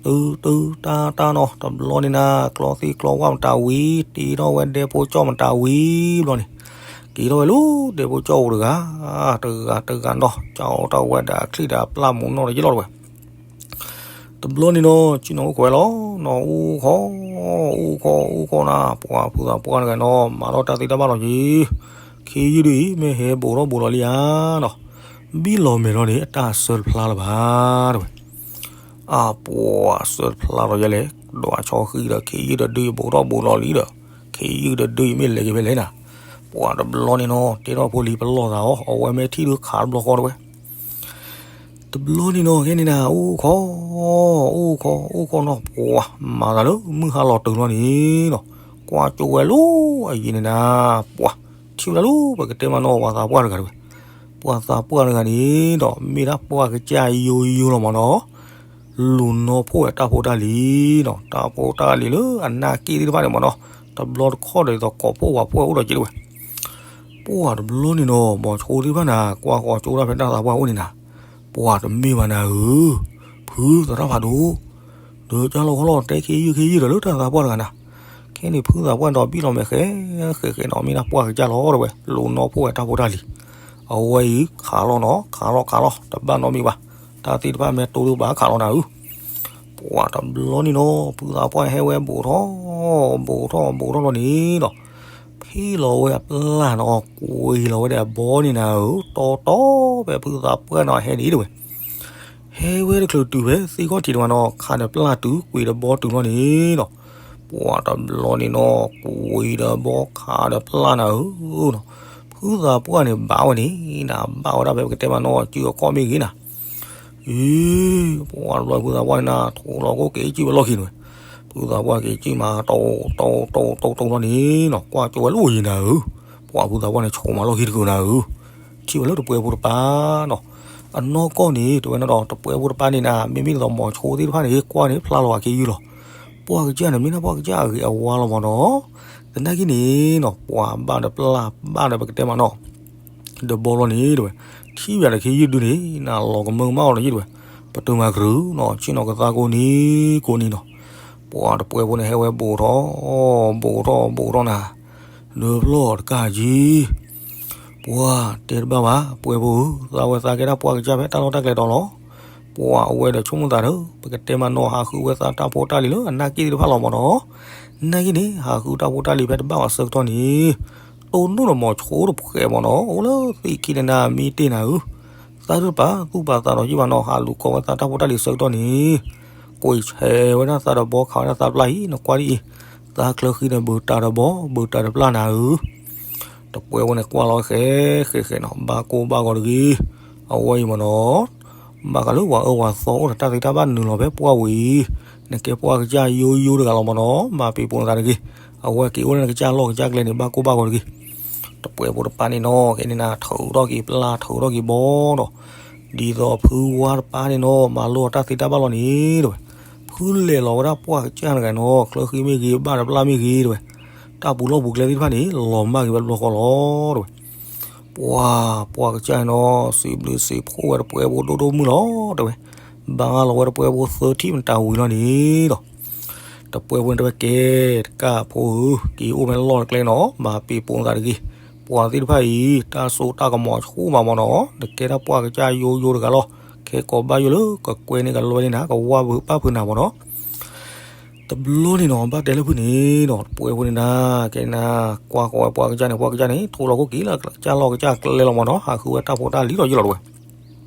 တုၤတုၤတၢ်တၢ်နီၤ တဘျီန့ၣ်နၤ ကျီသ့ၣ်ကျီကွၢ်မတၤဝံၤ တ့ထီၣ်ဝဲဒဲဖိကၠီမတၤဝံၤဘျီန့ၣ်, က့ၤထီၣ်ဝဲလၢဒဲဖိကၠီအိၣ်တဂၤ, တဂၤတဂၤနီၤ ကၠီအီၣ်တၢ်ဝဲဒီးအချံၣ်ဒီးအပျၢ်မူနီၣ်တယ့ၣ်လီၤတဝဲ. တဘျီန့ၣ်နီၤ ကၠံၣ်နီၤအိၣ်ခိးဝဲလီၤနီၤ အိၣ်ခိး အိၣ်ခိး အိၣ်ခိးနၤ ပှၤဖုသးပှၢ်တဂၤနီၤ မၤထီၣ်တၢ်သ့တၢ်ဘၣ်လီၤက့ၤ, ခ့ယုၢ်ဒုအံၤ မ့ၢ်ဟဲဘူးထီၣ်ဘူးလီၤလံဧါနီၤ, ဘံၣ်လီၤမဲာ်လီၤန့ၣ် အတၢ်အစၢတဖျါလၢၤဘၣ်တဝဲ. အပှၤစၢတဖျါလီၤယဲလဲၣ်, ဒွးဆီဃံဒီး ခ့ယုၢ်တဒုအံၤဘူးထီၣ်ဘူးလီၤလံဒီး ခ့ယုၢ်တဒုအံၤမ့ၢ်လဲၤက့ၤဖဲလဲၣ်နၤ, ပှၤတဘျီန့ၣ်နီၤ တ့ထီၣ်ဖိလံၤပလီၢ်သးအီၤ အဝဲမ့ၢ်ထံၣ်ဒုခးတဘျီဃီတဝဲ. တဘျီန့ၣ်နီၤ ခဲန့ၣ်နၤ အိၣ်ခိး အိၣ်ခိး အိၣ်ခိးနီၤ ပှၤမၤသးလၢမုၢ်ဟါလီၤတုၤလီၤန့ၣ်နီၤ, ကွၢ်ကၠိဝဲလၢအယံၤန့ၣ်နၤ, ပှၤထံၣ်ဝဲဒၣ်လၢပကတဲမးနီၤ ပှၤသးပှၢ်တဂၤတဝဲ, ပှၤသးပှၢ်တဂၤန့ၣ်ဒီး မ့ၢ်ဒၣ်ပှၢ်ကစၢ်ယိယိလီၤမးနီၤ, လူၤနီၢ်ဖှိၣ်ဝဲတၢ်ဖိတၢ်လံၤနီၤ, တၢ်ဖိတၢ်လံၤလၢအနၢ်က့ၣ်သ့ၣ်တဖၣ်န့ၣ်မးနီၤ, တဘျီတခီၣ်ဒီးသိးကိးဖှိၣ်ဝးဖှိၣ်အိၣ်ဒီးက့ၤတဝဲ. ပှၤတဘျီန့ၣ်နီၤ မိၤဆိသ့ၣ်တဖၣ်န့ၣ် ကွၢ်ဃီၤကၠိဒၣ်ဖဲတၢ်သးပှၢ်အိၣ်န့ၣ်နၤ, ပှၤတမ့ၢ်ဘၣ်နၤဧၢ, ဖုသရၣ်ဖးဒိၣ်, ဒီးကၢ်လီၤခီလီၤတဲခ့ယုၢ်ခ့ယုၢ်ဒီးလၢတၢ်သးပှၢ်တဂၤနၤ, ခဲန့ၣ်ဖုသးပှၢ်ဒီးဘံၣ်လီၤမဲာ်ဃဲ ဃဲဃဲနီၤ မ့ၢ်ဒၣ်ပှၢ်ကစၢ်လီၤတဝဲ လူၤနီၢ်ဖှိၣ်ဝဲတၢ်ဖိတၢ်လံၤ, အဝဲအံၤခးလီၤနီၤ ခးလီၤခးလီၤ တဘၣ်နီတမံၤဘၣ်, တၢ်သ့ၣ်တဖၣ်မ့ၢ်တိၢ်ဒိၣ်ဘၣ်ခးလီၤနၤဧၢ. ပှၤတဘျီန့ၣ်နီၤ ဖုသးပှၢ်ဟဲဝဲဘူးထီၣ် ဘူးထီၣ်ဘူးထီၣ်လီၤန့ၣ်ဒီး ဖံးလီၤဝဲအပျၢ်နီၤ ကွံာ်လီၤဝဲဒီးအဘီန့ၣ်နၤဧၢ, တီတီဖဲဖုသးပှၢ်နီၤဟဲန့ၣ်တဝဲ, ဟဲဝဲတချုးတုၤဖဲသ့ၣ်ခီၣ်ထံးတဝဲနီၤ ခးဒီးပျၢ်တုၤကွံာ်ဒီးဘီတုၤလီၤန့ၣ်ဒီး ပှၤတဘျီန့ၣ်နီၤ ကွံာ်ဒီးဘီခးဒီးပျၢ်နၤဧၢနီၤ, ဖုသးပှၢ်န့ၣ်ဘၣ်ဝဲန့ၣ်နၤ ဘၣ်ဝဲဒၣ်ဖဲပကတဲမးနီၤ စုအခီၣ်မ့ၢ်ဂ့ၤနၤ အံၤ ပှၤတဘျီဖုသးပှၢ်န့ၣ်နၤ ထိးလီၤကိၣ်က့ၤစုဝဲလီၢ်ခံန့ၣ်ဝဲ, ဖုသးပှၢ်က့ၤစုမး တိတိတိတိတိလီၤန့ၣ်နီၤ ကွၢ်ကၠိဝဲလၢအိၣ်ယံၤနၤဧၢ, ပှၤဖုသးပှၢ်န့ၣ် ဆိးမးလီၢ်ခံတကုာ်နၤဧၢ, ထံၣ်ဝဲလၢတပှဲဖိတပၤနီၤ, အနီၢ်ကီၢ်န့ၣ် တဝဲနီၤဒီး တပှဲဖိတပၤန့ၣ်နၤ မ့မ့ၢ်ဒ်သိးမိၤဆိသ့ၣ်တဖၣ်န့ၣ် ကွၢ်န့ၣ်ဖျါလီၤဝဲခ့ယုၢ်လီၤ, ပှၢ်ကစၢ်န့ၣ် မ့ၢ်ဒၣ်ပှၢ်ကစၢ်အဂ့ၤအဝါလီၤမးနီၤ, သနာ်က့န့ၣ်နီၤ ပှၤဘၣ်ဒီးပျၢ်ဘၣ်ဒီးပကတဲမးနီၤ ဒီးဘီလီၤန့ၣ်တဝဲ, ထံၣ်ဝဲဒီးခ့ယုၢ်ဒုန့ၣ် နလီၤကမၢကမၣ်အီၤလီၤယံၤတဝဲ, ပတုာ်မၤကရုၤနီၤ ဆ့ၣ်နီၤကသါကိးနံၤကိးနံၤနီၤ, ပှၤတပှဲဖိန့ၣ်ဟဲဝဲဘူးထီၣ် ဘူးထီၣ်ဘူးထီၣ်နၤ, နဖျီၣ်တကၢ်ကံ ပှၤတဲတဘၣ်ဘၣ် ပှဲၤဖိဧၢ, သးဝဲသးကဲဒၣ်ပှၢ်ကစၢ်ဖဲတၢ်လီၢ်တၢ်ကျဲတီၤလီၤ, ပှၤအဝဲဒီးဆိကမိၣ်သးဒီး ပကတဲမးနီၤ ဟးဃုဝဲသးတၢ်ဖိတၢ်လံၤလၢအနၢ်က့ၣ်သ့ၣ်တဖၣ်လီၤမးနီၤ, နာ်က့န့ၣ် ဟးဃုတၢ်ဖိတၢ်လံၤဖဲတဘၣ်ဘၣ်ဆၢကတီၢ်န့ၣ်, တိၢ်နီၣ်ဒီးမိၤဆိတပှဲၤမးနီၤ အိၣ်လၢသ့ၣ်ခံန့ၣ်နၤ မ့ၢ်တ့ၢ်နၤဧၢ, သးတပာ်သူၣ်ပာ်သးဒီးယံၣ်ဘၣ်နီၤ ဟးလူၤကိးဝဲသးတၢ်ဖိတၢ်လံၤဆၢကတီၢ်န့ၣ်, ကွံာ်ဆဲးဝဲဒၣ်သးဒီးဘီခးဝဲဒၣ်သးပျၢ်အံၤ နကွၢ်ဒ်အံၤ, သးချၢဃံန့ၣ် ဘူးတၢ်ဒီးဘီ ဘူးတၢ်ဒီးပျၢ်နၤဧၢ တပှဲၤဝဲန့ၣ်ကွၢ်လီၤဃဲဃဲဃဲနီၤ ဘၣ်ကိၢ်ဘၣ်ဂီၤတဂ့ၤ, အဝဲအံၤမးနီၤ, ဘၣ်ဃးလၢပှၤအၢပှၤသီအိၣ်ဒီးတၢ်သ့တၢ်ဘၣ်နုာ်လီၤဖဲပှၢ်ဝံၤအံၤ, နကဲပှၢ်ကစၢ်ယိယိတဂၤလီၤမးနီၤ မၤပံာ်ပိာ်နသးတဂ့ၤ, အဝဲက့ၤအိၣ်လၢနကစၢ်လီၢ်ကစၢ်ကျဲန့ၣ် ဘၣ်ကိၢ်ဘၣ်ဂီၤတဂ့ၤ, တပှဲၤဖိတပၤန့ၣ်နီၤ ခဲန့ၣ်နၤ ထုးထီၣ်က့ၤပျၢ်ထုးထီၣ်က့ၤဘီဒီး, ဒ်သိးဖုဝါတပၤန့ၣ်နီၤ မၤလိအတၢ်သ့တၢ်ဘၣ်လီၤန့ၣ်တဝဲ, ဖုလဲၤလီၤဝဲဒၣ်ပှၢ်ကစၢ်တဂၤနီၤ ချၢဃံမ့ၢ်ဂ့ၤ ဘၣ်ဒီးပျၢ်မ့ၢ်ဂ့ၤတဝဲ, တၢ်ပူၤလီၢ်ပူၤကျဲသ့ၣ်တဖၣ်န့ၣ် လီၤမၢ်က့ၤဝဲတဘျီဃီလီၤတဝဲ ပှၤ ပှၢ်ကစၢ်န့ၣ်နီၤ စံးဘျုးစံးဖှိၣ်ဝဲတပှဲၤဖိဒိၣ်ဒိၣ်မုၢ်လီၤတဝဲ, ဘၣ်ဃးလီၤဝဲတပှဲၤဖိသၢထံၣ်မတၤဝံၤလီၤန့ၣ်ဒီး, တပှဲၤဖိန့ၣ်တဝဲကဲ တကၢ်ဖိဧၢ က့ၤအိၣ်ဖဲလီၢ်တကျဲနီၤ မၤပံာ်ပိာ်နသးတဂ့ၤ, ပှၤသ့ၣ်တဖၣ်အံၤ တၢ်စိတၢ်ကမီၤဆူၣ်မးမးနီၤ နကဲဒၣ်ပှၢ်ကစၢ်ယိယိတဂၤလီၤ, ခဲကိးဘၣ်ယိၣ်လၢကကွဲန့ၢ်ကလွဲန့ၢ်နၤ ကဝါဘုးပၢ်ဖုးနၤမးနီၤ တဘျီန့ၣ်နီၤ ဘၣ်တဲလၢဖုန့ၣ်နီၤ တပှဲၤဖိန့ၣ်နၤ ကဲနၤ ကွၢ်ဃီၤဝဲပှၢ်ကစၢ်န့ၣ် ပှၢ်ကစၢ်န့ၣ် ထိးလီၤခိၣ်က့ၤလၢကစၢ်လီၢ်ကစၢ်ကျဲလီၤမးနီၤ ဟးဃုဝဲတၢ်ဖိတၢ်လံၤလီၤယံၤလီၤတဝဲ.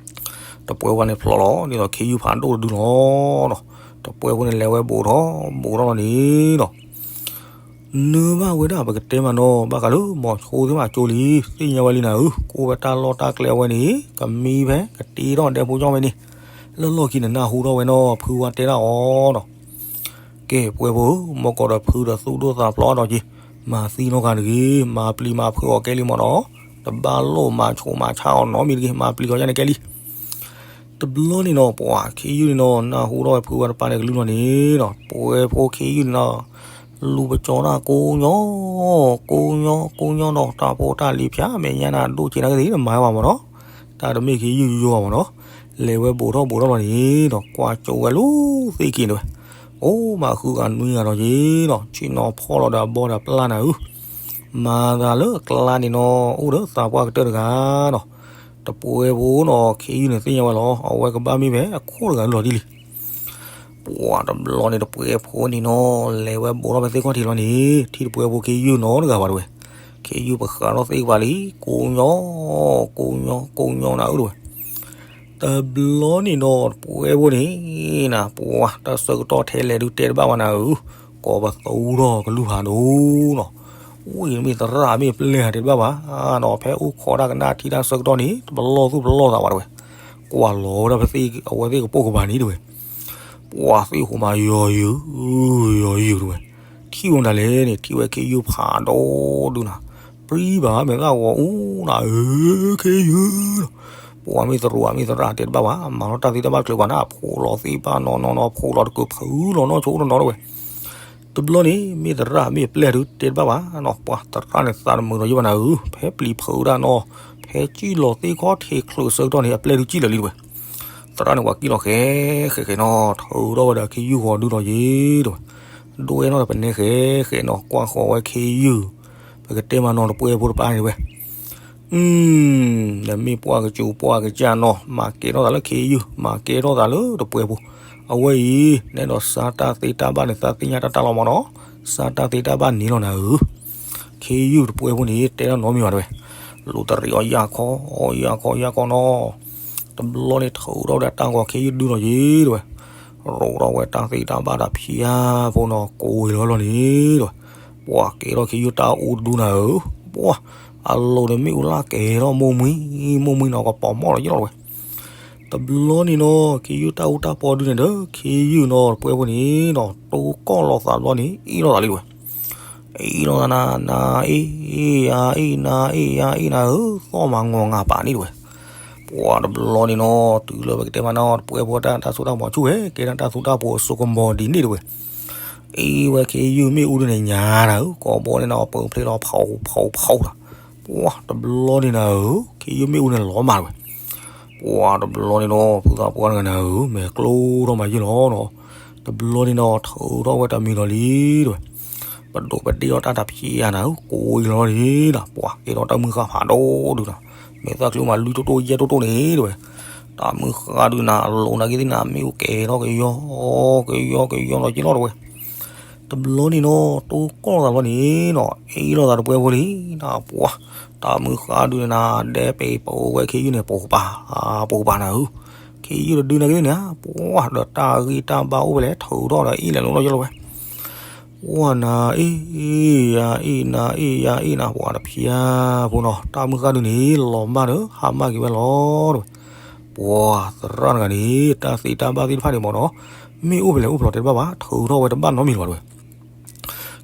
တပှဲဖိန့ၣ်ဖျိးလီၤ ဒ်သိးခ့ယုၢ်ဖးဒိၣ်တဒုလီၤနီၤ. တပှဲဖိန့ၣ်လဲၤဝဲဘူးထီၣ်ဘူးထီၣ်လီၤန့ၣ်နီၤ. နၢၤဘၣ်ဝဲဒၣ်ပကတဲမးနီၤ ဘၣ်ဃးလၢမီၤဆိသ့ၣ်မးကၠိလံ သ့ၣ်ညါဝဲလံနၤဧၢ, ကိးဝဲတၢ်လီၢ်တၢ်ကျဲအဝဲန့ၣ် ကမံဖဲကတ့ထီၣ်ဒဲဖိကၠီၣ်ဝဲန့ၣ်, လၢလီၢ်ခံန့ၣ်နၢ်ဟူထီၣ်ဝဲနီၤ ဖုဝါတဲဒၣ်အီၤနီၤ. ကဲ ပှဲဖိဧၢ, မ့ၢ်ကီးဒီးဖုဒီးသူၣ်ဒိၣ်သးဖျိးအါထီၣ်က့ၤ, မၤသံနီၢ်ဂၤတဂ့ၤ, မၤပျံၤမၤဖုးအီၤကဲလံမ့ၢ်နီၤ, တဘၣ်လိၣ်မၤဆိးမၤဆါအီၤနီတမံၤတဂ့ၤ, မၤပျံၤအီၤယဲန့ၣ်ကဲလံ. တဘျီန့ၣ်နီၤ ပှၤခ့ယုၢ်န့ၣ်နီၤ နၢ်ဟူထီၣ်ဝဲဖုဝါတပၤန့ၣ်ကလုၢ်လီၤန့ၣ်နီၤ, ပှဲဖိခ့ယုၢ်န့ၣ်နီၤ လူၤပကၠီတၢ်ကိးညီ, ကိးညီ ကိးညီနီၤ, တၢ်ဖိတၢ်လံၤဖၢ မဲာ်ညါနၤဒိၣ်က့ၤနၤကသ့ၣ် မၤဝဲမ့ၢ်နီၤ, တၢ်တမ့ၢ်ခ့ယုၢ်ယိယိမ့ၢ်နီၤ, လဲၤဝဲဘူးထီၣ်ဘူးထီၣ်လီၤန့ၣ်နီၤ, ကွၢ်ကၠိဝဲလူၤသ့ၣ်က့ၤန့ၣ်ဝဲ, အိၣ်မးဃုဂၤနွံဂၤလီၤက့ၤနီၤ, ဆ့ၣ်နီၤဖီၣ်လီၤဒီးအဘီဒီးပျၢ်နၤဧၢ, မၤသးလၢအကျါန့ၣ်နီၤ အိၣ်ဒီးသးပှၢ်ကတၢၢ်တဂၤနီၤ, တပှဲဖိနီၤ ခ့ယုၢ်န့ၣ်သ့ၣ်ညါဝဲလီၤ, အဝဲကဘၣ်မ့ၢ်ဖဲအခိၣ်တဂၤလီၤဒ်လံ. ပှၤတဘျီန့ၣ် တပှဲဖိန့ၣ်နီၤ လဲၤဝဲဘူးထီၣ်ဖဲသ့ၣ်ခီၣ်ထံးလီၤန့ၣ် ထံၣ်တပှဲဖိခ့ယုၢ်နီတဂၤဘၣ်တဝဲ, ခ့ယုၢ်ပဃးထီၣ်သ့ၣ်ကပၤလံ, ကိးညီ ကိးညီ ကိးညီနၤဧၢတဝဲ. တဘျီန့ၣ်နီၤ တပှဲဖိန့ၣ်နၤ ပှၤတၢ်ဆၢကတီၢ်ထဲလဲၤဒုးတဲတဘၣ်ဘၣ်နၤဧၢ, ကိးပသူထီၣ်ကလုၢ်ဖးဒိၣ်နီၤ, ဝံၤမ့ၢ်သရၣ်မ့ၢ်ပျဲၢ်တဲတဘၣ်ဘၣ်နီၤ, ဖဲအိၣ်ခိးတၢ်ကနၣ်ထံၣ်တၢ်ဆၢကတီၢ်န့ၣ် တပလီၢ်သူၣ်ပလီၢ်သးဘၣ်တဝဲ, ကွၢ်လီၤဝဲဒၣ်ဖဲသ့ၣ်အဝဲသ့ၣ်ကပိာ်ကပၤန့ၣ်တဝဲ, ပှၤသ့ၣ်ဟူးမးယီၤယုာ် ယီၤယုာ်တဝဲ, ထံၣ်ဝဲဒၣ်လဲၣ်န့ၣ် ထံၣ်ဝဲခ့ယုၢ်ဖးဒိၣ်ဒုနၤ, ပြံဘၣ်မဲာ်သၣ်ဂီၤအူနၤဧၢ ခ့ယုၢ်နီၤ, ပှၤမ့ၢ်သရူးမ့ၢ်သရၣ်တဲတဘၣ်ဘၣ်, မၤလီၤတၢ်သ့တၢ်ဘၣ်တချုးဘၣ်နၤ, အဖိးလီၤသ့ၣ်ဘၣ်နီၢ်နီၢ်နီၢ်, အဖိးလီၤတကုးဖုလီၤနီၢ်ဆိတနီၤတဝဲ. တဘျီန့ၣ် မ့ၢ်သရၣ်မ့ၢ်ပျဲၢ်ဒုးတဲတဘၣ်ဘၣ်နီၤ, ပှၤသရၣ်န့ၣ်သးတမုာ်ဒီးယဘၣ်နၤဧၢ, ဖဲပျံၤဖုးဒၣ်နီၤ, ဖဲစံၣ်လီၤသ့ၣ်ခီၣ်ထံးချုးဆၢကတီၢ်န့ၣ် အပျဲၢ်ဒုးစံၣ်လီၤလံတဝဲ. သရၣ်န့ၣ်ပှၤကံၣ်လီၤဃဲဃဲဃဲနီၤ, ထုးထီၣ်ဝဲဒီးခ့ယုၢ်ဂီၤဒုဒီးယ့တဝဲ, ဒွဲၣ်နီၣ်ဒီးပနဲဃဲဃဲနီၤ, ကွၢ်ဃီၤဝဲခ့ယုၢ်, ပကတဲမးနီၤတပှဲဖိတပၤန့ၣ်တဝဲ နမ့ၢ်ပှၢ်ကစူၤပှၢ်ကစၢ်နီၤ, မၤကဲထီၣ်သးလၢခ့ယုၢ်, မၤကဲထီၣ်သးလၢတပှဲဖိ, အဝဲအံၤ နဲဒီးစါတၢ်သ့တၢ်ဘၣ်န့ၣ် သးသ့ၣ်ညါတၢ်တၢ်လီၤမးနီၤ, စါတၢ်သ့တၢ်ဘၣ်န့ၣ်လီၤနၤဧၢ, ခ့ယုၢ်တပှဲဖိန့ၣ် တဲတၢ်နီတမံၤဘၣ်တဝဲ, လူၤတရံးအီၤယၢ်ခီ ယၢ်ခီ ယၢ်ခီနီၤ, တဘျီန့ၣ်ထုးထီၣ်ဝဲဒၣ်တၢ်ဂီၤခ့ယုၢ်ဒုဒီးယ့တဝဲ, ရိးထီၣ်ဝဲတၢ်သ့တၢ်ဘၣ်တၢ်ဖၠါဖိနီၤ, ကိးဝံၤလီၤလီၤန့ၣ်တဝဲ, ပှၤကဲထီၣ်ခ့ယုၢ်တၢ်အူတဒုနၤဧၢ, ပှၤ အလိၤန့ၣ်မ့ၣ်အူလၢကဲထီၣ်မိၢ်မှံ မိၢ်မှံနီၤ ကပီၤမီၣ်လီၤယ့လီၤတဝဲ. တဘျီန့ၣ်နီၤ ခ့ယုၢ်တၢ်အူတၢ်ပီဒုန့ၣ်ဒီး ခ့ယုၢ်နီၤ တပှဲဖိန့ၣ်နီၤ တိကီၢ်လိာ်သးတဘျီန့ၣ် အ့ၣ်လိာ်သးလံတဝဲ, အ့ၣ်လိာ်သးနၤ နၤအ့ၣ် ယၤအ့ၣ် နၤအ့ၣ် ယၤအ့ၣ်နၤဧၢ, သီၣ်မးငီၤငၤပာ်န့ၣ်တဝဲ. ပှၤတဘျီန့ၣ်နီၤ တုၤလၢပကတဲမးနီၤ တပှဲဖိတၢ် တၢ်စိတၢ်ကမီၤဆူၣ်ဝဲ ကဲဒၣ်တၢ်သူတၢ်ပှိၤအစိကမီၤဒ်န့ၣ်တဝဲ. အ့ၣ်ဝဲခ့ယုၢ်မ့ၣ်အူဒုန့ၣ်ညါနၤဧၢ, ကိးဘီန့ၣ်နီၤ ပၢဖျ့လီၤဖီဖီဖီလီၤ. ပှၤတဘျီန့ၣ်နၤဧၢ, ခ့ယုၢ်မ့ၣ်အူန့ၣ်လီၤမးတဝဲ. ပှၤတဘျီန့ၣ်နီၤ ဖုသးပှၢ်တဂၤနၤဧၢ မဲာ်ကျိထီၣ်မးယ့ၢ်လီၤနီၤ. တဘျီန့ၣ်နီၤ ထုးထီၣ်ဝဲတၢ်မံၤလီၤလံတဝဲ. ပဒိးပဒ့ၣ်အီၣ်တၢ်တဖျါနၤဧၢ, ကိးဝံၤလီၤန့ၣ်နီၤ ပှၤကဲထီၣ်တၢ်မုၢ်ဃၢ်ဖးဒိၣ်ဒုနီၤ, မဲာ်သၣ်ကျိမးလွံၢ်တိၢ်တိၢ်ယဲၢ်တိၢ်တိၢ်န့ၣ်တဝဲ. တၢ်မုၢ်ဃၢ်ဒုနၤ အလိၤနၤက့ၤသ့ၣ်နၤ မ့ၣ်အူကဲထီၣ်ကယီကယီကယီလီၤက့ၤလီၤတဝဲ. တဘျီန့ၣ်နီၤ တိကီၢ်သးဘျီန့ၣ်နီၤ အ့ၣ်လိာ်သးတပှဲဖိလံနီၤ ပှၤ တၢ်မုၢ်ဃၢ်ဒုန့ၣ်နၤ ဒဲပ့ၤပိာ်ဝဲခ့ယုၢ်န့ၣ် ပိာ်ပၤ ပိာ်ပၤနၤဧၢ. ခ့ယုၢ်တဒုန့ၣ်က့ၤန့ၣ် ပှၤဒီးတၢ်ဂံၢ်တၢ်ဘါအိၣ်ဖဲလဲၣ် ထုးထီၣ်ဒီးအ့ၣ်လဲၤလိာ်လီၤယလီၤဝဲ. ပှၤနၤအ့ၣ် ယၤအ့ၣ် နၤအ့ၣ် ယၤအ့ၣ်နၤ ပှၤတဖျါဖိနီၤ တၢ်မုၢ်ဃၢ်ဒုန့ၣ် လီၤမၢ်ဒီး ဟါမၢ်က့ၤဝဲလီၤတဝဲ. ပှၤသရၣ်တဂၤန့ၣ် တၢ်သ့တၢ်ဘၣ်သ့ၣ်တဖၣ်န့ၣ်မ့ၢ်နီၤ မ့ၣ်အူဖဲလဲၣ်အိၣ်ဖျိးတဲတဘၣ်ဘၣ် ထုးထီၣ်ဝဲတဘၣ်နီတမံၤလၢၤဘၣ်တဝဲ.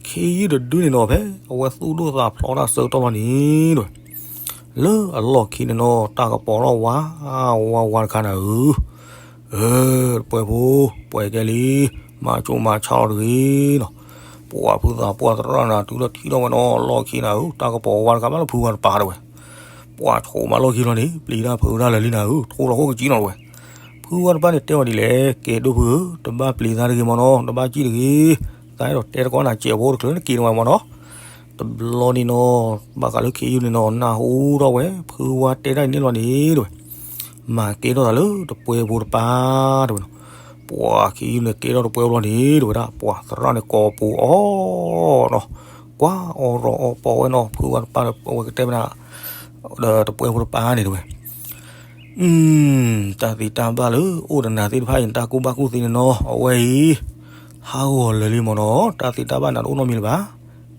ခ့ယုၢ်တဒုန့ၣ်နီၤ ဖဲအဝဲသူၣ်ဒိၣ်သးဖျိးတၢ်ဆၢကတီၢ်လီၤန့ၣ်တဝဲ လၢအလီၢ်ခံန့ၣ်နီၤ တၢ်ကပီၤထီၣ်ဝါ ဝါဝါတခါနၤဧၢ. အၢ တပှဲဖိ ပှဲကဲလံ မၤဆိမၤဆါလီၤတဂ့ၤနီၤ. ပှၤဖုသးပှၢ်သရၣ်နၤ တုၤလၢထံၣ်ထီၣ်ဝဲနီၤ လီၢ်ခံနၤဧၢ တၢ်ကပီၤဝါတခါမးလၢဖုဝါတပၤတဝဲ. ပှၤဆိးမးလီၢ်ခံလီၤန့ၣ် ပျံၤတၢ်ဖုးတၢ်လၢာ်လံနၤဧၢ ထိၣ်လီၤဟိၣ်ကစံနီၤတဝဲ. ဖုဝါတပၤန့ၣ်တဲအီၤဒ်လဲၣ် ကဲဒိၣ်ဖုဧၢ တဘၣ်ပျံၤသးတဂ့ၤမ့ၢ်နီၤ တဘၣ်ကံၣ်တဂ့ၤ. သးအဲၣ်ဒိးတဲတကီၢ်နၤ စဲးဖိတချုးနက့ၤနဝဲမ့ၢ်နီၤ. တဘျီန့ၣ်နီၤ ဘၣ်ဃးလၢခ့ယုၢ်န့ၣ်နီၤ နၢ်ဟူထီၣ်ဝဲ ဖုဝါတဲတၢ်အံၤန့ၣ်လီၤန့ၣ်တဝဲ မၤကဲထီၣ်သးလၢတပှဲဖိတပၤတဝဲနီၤ. ပှၤခ့ယုၢ်န့ၣ်ကဲထီၣ်တပှဲဖိလီၤန့ၣ်တဝဲဒၣ် ပှၤသရၣ်န့ၣ်ကိးပူၤအီၤနီၤ ကွၢ်အီၤရီၤအီၤပီၤဝဲနီၤ ဖုဝါတပၤဒီး အဝဲကတဲဝဲဒၣ် ဒီးတပှဲဖိတပၤန့ၣ်တဝဲ အ တၢ်သ့တၢ်ဘၣ်လၢအိၣ်ဒီးနၤသ့ၣ်တဖၣ်အံၤ နတၢ်ကူၣ်ဘၣ်ကူၣ်သ့န့ၣ်နီၤ အဝဲအံၤ ဟးဂီၤလၢာ်လံမ့ၢ်နီၤ. တၢ်သ့တၢ်ဘၣ်နၤတအိၣ်နီတမံၤလၢၤဘၣ်.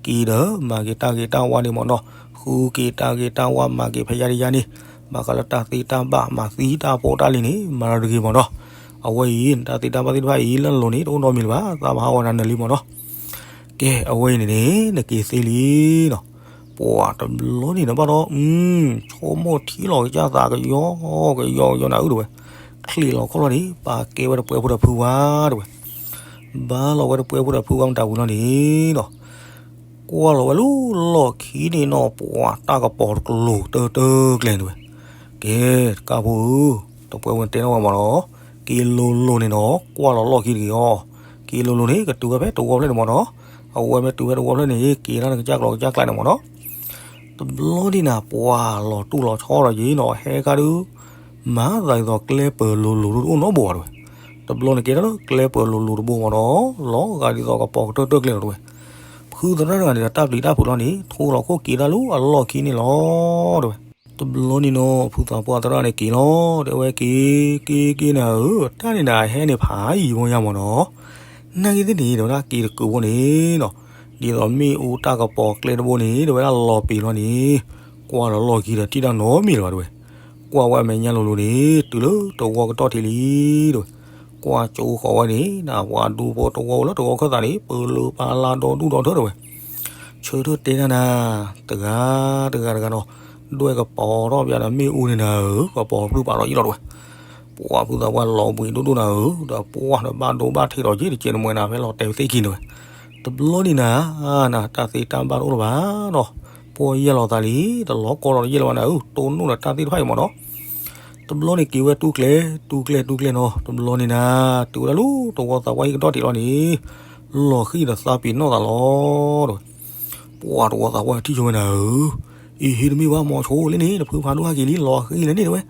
က့ၤဒီးမၤက့ၤတၢ်ဂ့ၤတၢ်ဝါန့ၣ်မ့ၢ်နီၤ, ဃုက့ၤတၢ်ဂ့ၤတၢ်ဝါ မၤက့ၤဖဲယါတယါန့ၣ်, ဘၣ်ဃးလၢတၢ်သ့တၢ်ဘၣ် မၤသံတၢ်ဖိတၢ်လံၤန့ၣ် မၤတဂ့ၤမ့ၢ်နီၤ. အဝဲအံၤ နတၢ်သ့တၢ်ဘၣ်သ့ၣ်တဖၣ်အံၤ လၢနလိၤန့ၣ် တအိၣ်နီတမံၤလၢၤဘၣ်. သးဘၣ်ဟးဂီၤနၤနၢၤလံမ့ၢ်နီၤ. ကဲ အဝဲအံၤန့ၣ်န့ၣ် နက့ၤသ့လံနီၤ. ပှၤတဘျီန့ၣ်နဘၣ်ဒီး ဆိကမိၣ်ထံလီၤကစၢ်သးကယီကယီကယီနၤဧၢ တဲဝဲ, ချံးလီၤခီၣ်လီၤန့ၣ် ပာ်ကဲဝဲတပှဲဖိဒီးဖုဝါ တဲဝဲ, ဘါလီၤဝဲတပှဲဖိဒီးဖုဝါမတၤဝံၤလီၤန့ၣ်နီၤ, ကွၢ်လီၤဝဲလၢလီၢ်ခံန့ၣ်နီၤ ပှၤတၢ်ကပီၤတကျိၤတၢတၢကျဲန့ၣ်ဝဲ. ကဲ တကးဖိဧၢ, တပှဲဖိတဲနီၣ်ဝဲမ့ၢ်နီၤ, က့ၤလိၤလိၤန့ၣ်နီၤ ကွၢ်လီၤလီၢ်ခံတဂ့ၤအီၤ, က့ၤလိၤလိၤန့ၣ် ကတုၤဝဲဖဲတဝီဖျၢၣ်န့ၣ်မ့ၢ်နီၤ, အဝဲမ့ၢ်တုၤဖဲတဝီဖျၢၣ်န့ၣ် က့ၤတၢ်လၢကစၢ်ကျိၤကစၢ်ကျဲန့ၣ်မ့ၢ်နီၤ. တဘျီန့ၣ်နၤ ပှၤလီၤတူၢ်လီၤဆီဒီးက့ၤနီၤ ဟဲခါဒုး မၤသးဒ်သိးကျဲပၢၤလိၤလိၤတအိၣ်နီတဘိဘၣ်တဲဝဲ. တဘျီန့ၣ်ကဲထီၣ်လၢကျဲပၢၤလိၤလိၤတဘိမ့ၢ်နီၤ, လီၤဂာ်ဒ်သိးကပီၤကတၢၢ်တၢၢ်ကျဲလီၤတဲဝဲ. ဖုသရၣ်တဂၤန့ၣ်ဒီးတၢ်ပျံၤတၢ်ဖုးလီၤန့ၣ် ထိလီၤခိၣ်က့ၤတၢ်လၢအလီၢ်ခံန့ၣ်လီၤတဲဝဲ. တဘျီန့ၣ်နီၤ ဖုသးပှၢ်သရၣ်န့ၣ်က့ၤလီၤ တဲဝဲက့ၤ က့ၤက့ၤနၤဧၢ, တၢ်န့ၣ်နၤဟဲန့ၣ်ဖးယံာ်ဝဲညါမ့ၢ်နီၤ. နာ်က့သ့ၣ်န့ၣ် တဲဝဲဒၣ်က့ၤတကုာ်ဖိန့ၣ်နီၤ, ဒ်သိးမ့ၣ်အူတၢ်ကပီၤကျဲတဘိန့ၣ် တဲဝဲဒၣ်လီၤပံာ်လီၤန့ၣ်, ကွၢ်လီၤလီၢ်ခံဒီးထံၣ်တၢ်နီတမံၤလၢၤဘၣ်တဲဝဲ. ကွၢ်ဝဲအမဲာ်ညါလိၤလိၤန့ၣ် တုၤလၢတဝီကတီၢ်ထံးလံတဲဝဲ. ကွၢ်ကၠိဃီၤဝဲန့ၣ် နပှၤဒူဖိတဝီလၢတဝီခၢၣ်သးန့ၣ် ပၢၤလၢပၢၤလၢဒီဒူၣ်ဒီထၢတဲဝဲ. ဆၢထၢၣ်တဲတၢ်နၤ တဂၤတဂၤတဂၤနီၤ, ဒွဲၣ်ကပီၤထီၣ်ပယါဒီးမ့ၣ်အူန့ၣ်နၤဧၢ, ကပီၤဖုးပာ်လီၤယံာ်လီၤတဲဝဲ. ပှၤဖုသးပှၢ်လီၤဘှံးဒိၣ်ဒိၣ်နၤဧၢ, ဒီးပှၢ်ဒီးဘၣ်ဒိဘၣ်ထံးဒီးက့ၤတကဲးတမှဲၤနၤ ဖဲလီၤတဲာ်သ့ၣ်ခံန့ၣ်ဝဲ. တဘျီန့ၣ်နၤ နတၢ်သ့တၢ်ဘၣ်တအိၣ်လၢၤဘၣ်နီၤ, ပှၢ်ယဲၢ်လီၤသးလံ, တလီၤကီလီၤတယဲၢ်လၢၤဘၣ်နၤဧၢ, တိၢ်နီၣ်ဒီးတၢ်သ့ၣ်တဖၣ်အံၤမ့ၢ်နီၤ. တဘျီန့ၣ်က့ၤဝဲတူၢ်ကျဲ တူၢ်ကျဲ တူၢ်ကျဲနီၤ, တဘျီန့ၣ်နၤ တုၤဝဲဒၣ်လၢတဝီသးပှၢ်ဟံၣ်ကတီၢ်ထံးလီၤန့ၣ်, လီၤဃံၤဒီးသးပ့ၤနီၣ်သးလီၤတဲဝဲ. ပှၤတဝီသးပှၢ်ထံၣ်ဆိဝဲနၤဧၢ, အံၤဟံးတမ့ၢ်ဘၣ် မိၤဆိလံန့ၣ် တဖုဖးဒိၣ်ဟဲက့ၤလံ လီၤဃံၤလၢန့ၣ်တဲဝဲ.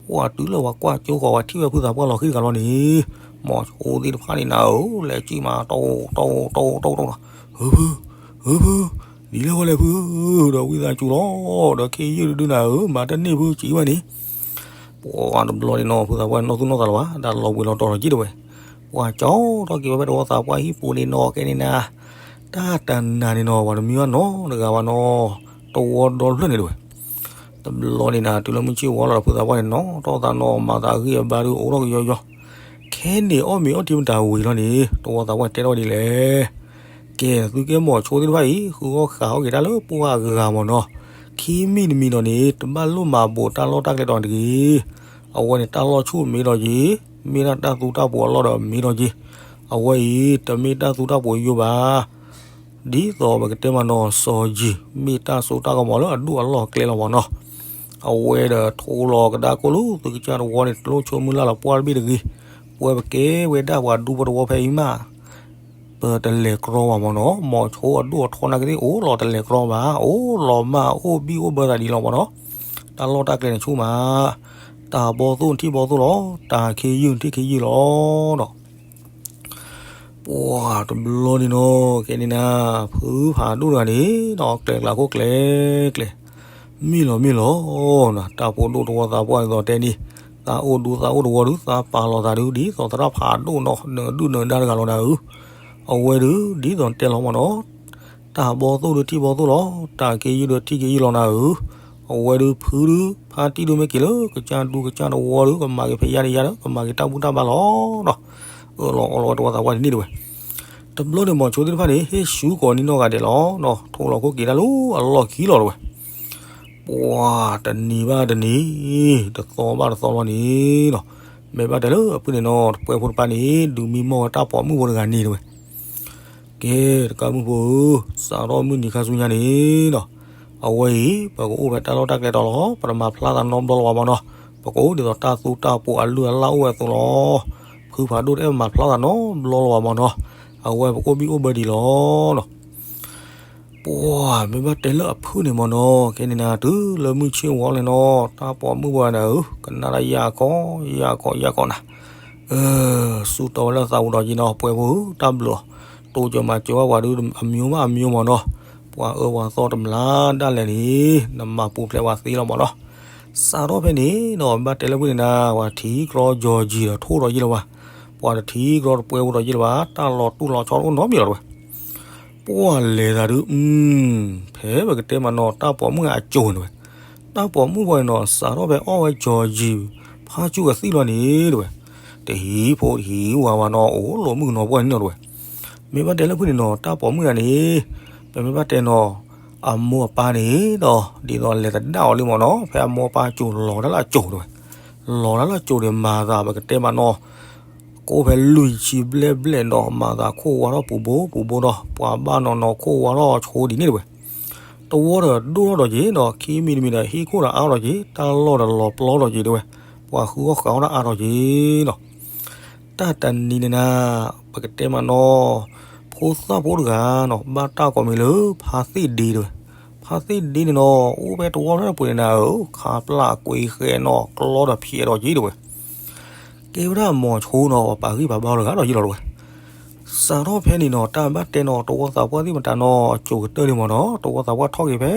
ပှၤတုၤလၢပှၤကွၢ်ကၠိဃီၤဝဲထံၣ်ဝဲဖုသးပှၢ်လီၤဃံၤတဂၤလီၤန့ၣ်, မိၤဆိသ့ၣ်တဖၣ်န့ၣ်နၤဧၢ, လဲၤစံၣ်မး တိၢ်တိၢ်တိၢ်တိၢ်နီၤ, ဧၢဖု ဧၢဖု, ဒ်လဲၣ်ဝဲလဲၣ်ဖု, ဒီးဝံသးစူၤလီၤ, ဒီးခ့ယုၢ်တဒုနၤဧၢ, မၤတန့ၢ်ဖုစံးဝဲန့ၣ်. ပှၤတဘျီန့ၣ်နီၤ ဖုသးပှၢ်နီၢ်သူၣ်နီၢ်သးလီၤဘၣ်, ဒီးလီၤဘှံးလီၤတီၤလီၤက့ၤတဲဝဲ. ပှၤကၠီထီၣ်က့ၤဝဲဖဲတဝီသးပှၢ်ဟံၣ်ပူၤန့ၣ်နီၤ ကဲန့ၣ်နၤ, တၢ်တနၤန့ၣ်နီၤ ပှၤတမံဝဲနီတဂၤဘၣ်နီၤ, တဝီဒီဖျၢၣ်န့ၣ်တဲဝဲ. တဘျီန့ၣ်နၤ တုၤလၢမုၢ်ဆ့ၣ်ဝီလီၤဒီး ဖုသးပှၢ်န့ၣ်နီၤထီၣ်သးနီၤ မၤသးအဂံၢ်အဘါဒုး အိၣ်ထီၣ်ကယီယီ, ခဲန့ၣ်အီၣ်မ့ၤအီထံမတၤဝံၤလီၤန့ၣ် တဝီသးပှၢ်တဲထီၣ်ဒ်လဲၣ်. ကဲ သုကဲမိၤဆိသ့ၣ်တဖၣ်အံၤ ဃုအီၣ်ဃုအီၣ်က့ၤတၢ်လၢပှၢ်အဂၤမ့ၢ်နီၤ, ခံမံၤတမံၤဒီးန့ၣ် တဘၣ်လိၣ်မၤဘူးတၢ်လီၢ်တၢ်ကျဲဒီးတဂ့ၤ. အဝဲန့ၣ်တၢ်လီၢ်ဆူၣ်မ့ၢ်ဒီးက့ၤ, မ့ၢ်ဒၣ်တၢ်သူတၢ်ပှီၤအလီၢ်ဒီးမ့ၢ်ဒီးက့ၤ, အဝဲအံၤ တမ့ၢ်တၢ်သူတၢ်ပှီၤယိယိဘၣ်. ဒ်သိးပကတဲမးနီၤ စီၤယံၤ မ့ၢ်တၢ်စိတၢ်ကမီၤလၢအဒိၣ်အလီၢ်အကျဲလီၤမ့ၢ်နီၤ. အဝဲဒီးထိလီၤကဒါကိၣ်လၢသုကစၢ်တဝီန့ၣ် တလိၣ်ဆိမုၢ်လၢ်လီၤပှၢ်တဘ့ၣ်တဂ့ၤ. ပဝဲပကဲဝဲဒၣ်ပှၤဒူဖိတဝီဖဲအံၤမး ပတလဲၤကြီဘၣ်မ့ၢ်နီၤ, မိၤဆိအဒိၣ်အထီနာ်က့သ့ၣ် အိၣ်လီၤတလဲၤကြီဘၣ်, အိၣ်လီၤမၢ်အိၣ်ဘံၣ်အိၣ်ဘၢသးဒ်လီၤမ့ၢ်နီၤ. တၢ်လီၢ်တၢ်ကျဲန့ၣ်ဆူၣ်မး, တၢ်ဘီသိၣ်နထံၣ်ဘီသိၣ်လီၤ, တၢ်ခ့ယုၢ်နထံၣ်ခ့ယုၢ်လီၤနီၤ. ပှၤတဘျီန့ၣ်နီၤ ကဲန့ၣ်နၤ ဖုဖးဒိၣ်တဂၤန့ၣ်နီၤ ကျဲကျါခိၣ်ကျဲကျဲ, မ့ၢ်လီၤမ့ၢ်လီၤနီၤ တၢ်ဖိဒိၣ်တဝီသးပှၢ်ဒ်သိးတဲန့ၣ်, သးအိၣ်ဒူသးအိၣ်တဝီဒုး သးပာ်လီၤသးဒုး ဒ်သိးသရၣ်ဖးဒိၣ်နီၤနၢၤဒုၣ်နၢၤဒါတဂၤလီၤနၤဧၢ. အဝဲဒုး ဒ်သိးတဲလီၤမ့ၢ်နီၤ တၢ်ဘီသိၣ်ဒုးထံၣ်ဘီသိၣ်လီၤ, တၢ်ခ့ယုၢ်ဒုးထံၣ်ခ့ယုၢ်လီၤနၤဧၢ. အဝဲဒုးဖုဒုး ဖါတံၢ်ဒုးမ့ၢ်က့ၤလၢကစၢ်ဒူကစၢ်တဝီဒုး ကမၤက့ၤဖဲယါတယါဒီး ကမၤက့ၤတၢ်ဘူၣ်တၢ်ဘါလီၤနီၤ. အၢၣ်လီၤအီလီၤဝဲတဝီသးပှၢ်ဒ်န့ၣ်တဲဝဲ. တဘျီန့ၣ်မိၤဆိသ့ၣ်တဖၣ်န့ၣ် ဟ့ၣ်ဆူကိးနံၣ်နီၢ်ဂၤဒဲးလီၤနီၤ. ထိလီၤခိၣ်က့ၤတၢ်လၢအလီၢ်ခံလီၤတဲဝဲ. ပှၤတနံၤဘၣ်တနံၤ တသီဘၣ်တသီလီၤန့ၣ်နီၤ. မ့ၢ်ဘၣ်တဲလၢအဖုန့ၣ်နီၤ တပှဲဖိတဖၣ်န့ၣ် ဒုးမံမီၢ်ဝဲတၢ်ပိာ်မုၣ်ဖိတဂၤန့ၣ်တဲဝဲ. ကဲ တကးမုၣ်ဖိဧၢ, စးထီၣ်မုၢ်နံၤခါဆူညါန့ၣ်နီၤ, အဝဲအံၤ ပကအိၣ်ဖဲတၢ်လီၢ်တၢ်ကျဲတီၤလီၤ. ပတမၤဖျါသးနီတဘျီလၢၤဘၣ်မ့ၢ်နီၤ. ပကအိၣ်ဒ်သိးတၢ်သူတၢ်ပှီၤအလုၢ်အလၢ်အိၣ်ဝဲအသိးလီၤ. ဖုဖးဒိၣ်တအဲၣ်မၤဖျါသးနီတဘျီလၢၤဘၣ်မ့ၢ်နီၤ. အဝဲပကအိၣ်ဘံၣ်အိၣ်ဘၢဒံးလီၤနီၤ. ပှၤမ့ၢ်ဘၣ်တဲလၢအဖုန့ၣ်မ့ၢ်နီၤ, ကဲန့ၣ်နၤ တုၤလၢမုၢ်ဆ့ၣ်ဝီလဲၣ်နီၤ, တၢ်ပိာ်မုၣ်ပှၤနၤဧၢ, ကနၣ်တၢ်ယၢ်ကီယၢ်ကီယၢ်ကီနၤ. ဆူတီဝဲလၢသးပူၤဒီးက့ၤနီၤ, ပှဲၤဖိဧၢ, တၢ်ဘျုးအီၤ, တိစၢၤမၤစၢၤဘၣ်ပှၤဒုး အမျိုးဘၣ်အမျိုးမ့ၢ်နီၤ, ပှၤအၢပှၤသီတမျၢ်ဒၣ်လဲာ်န့ၣ် နမၤပူၤဖျဲးပှၤသ့လီၤမ့ၢ်နီၤ. စးထီၣ်ဖဲန့ၣ်ဒီး ဘၣ်တဲလၢဖုန့ၣ်နၤ ပှၤထံၣ်ကြီကၠီၤယံၤဒီးထိၣ်ဒီးယ့ၢ်လၢၤဘၣ်, ပှၤတထံၣ်ကြီတပှဲၤဖိဒီးယ့ၢ်လၢၤဘၣ်, တၢ်လီၤတူၢ်လီၤဆီတအိၣ်နီတမံၤလီၤတဝဲ. ပှၤလဲၤသးဒုး ဖဲပကတဲမးနီၤ တၢ်ပိာ်မုၣ်အကၠိၤန့ၣ်တဝဲ, တၢ်ပိာ်မုၣ်ပှၤန့ၣ်နီၤ စးထီၣ်ဖဲအီၣ်ဝဲကၠီၤယံၤ ဖးကၠူၣ်ကသံၣ်လီၤန့ၣ်တဝဲ, တဟံးဖိတဟံးဝၤဝဲနီၤ အိၣ်လီၤမုၣ်ကနီၤပှၢ်န့ၣ်နီၤတဝဲ. မ့ၢ်ဘၣ်တဲလၢဖုန့ၣ်နီၤ တၢ်ပိာ်မုၣ်ဂၤန့ၣ် ပမ့ၢ်ဘၣ်တဲနီၤ အမိၢ်အပၢ်န့ၣ်ဒီး ဒ်သိးလဲၤသဒၣ်အီၤလံမးနီၤ ဖဲအမိၢ်အပၢ်ကၠိၤလီၤဒၣ်လၢအကၠိၤတဝဲ, လီၤဒၣ်လၢအကၠိၤန့ၣ် မၤသးပကတဲမးနီၤ ကိးဖဲလွံၢ်ဆံဘျဲၣ်ဘျဲၣ်ဒီး မၤသးခိၣ်ဝါထီၣ်ပူၤဘိပူၤဘိဒီး ပှၤဘၣ်နီၤနီၤခိၣ်ဝါထီၣ်ဆိဒ်န့ၣ်တဝဲ, တဝီဒီးဒိၣ်ထီၣ်ဒီးက့ၤဒီး ခံမံၤတမံၤဒီးဟံၣ်ခိၣ်ဒီးအါထီၣ်က့ၤ တၢ်လီၢ်ဒီးလီၤပျီထီၣ်က့ၤတဝဲ, ပှၤဃုအီၣ်ဃးအီၣ်တၢ်အါထီၣ်က့ၤနီၤ. တၢ်တနံၤန့ၣ်နၤ ပကတဲမးနီၤ ဖိသၣ်ဖိတဂၤနီၤ ဘၣ်တၢ်ကိးမံၤလၢ ဖါသ့ၣ်ဒ့တဝဲ, ဖါသ့ၣ်ဒ့န့ၣ်နီၤ အိၣ်ဖဲတဝီဖျၢၣ်ပူၤန့ၣ်နၤဧၢ, ခါပျၢ်ကွ့ဃဲနီၤ ကျီဒီးဖျဲးဒီးက့ၤတဝဲ ကဲဝဲဒၣ်မိၤဆိနီၤ ပှၤပာ်ဂံၢ်ပာ်ဘါအီၤတဂၤဒီးယ့ၢ်လီၤတဝဲ. စးထီၣ်ဖဲန့ၣ်နီၤ တၢ်ဘၣ်တဲနီၤ တဝီသးပှၢ်သ့ၣ်မတၤနီၤ အကၠိၤကတၢၢ်န့ၣ်မးနီၤ တဝီသးပှၢ်ထီၣ်က့ၤဖဲ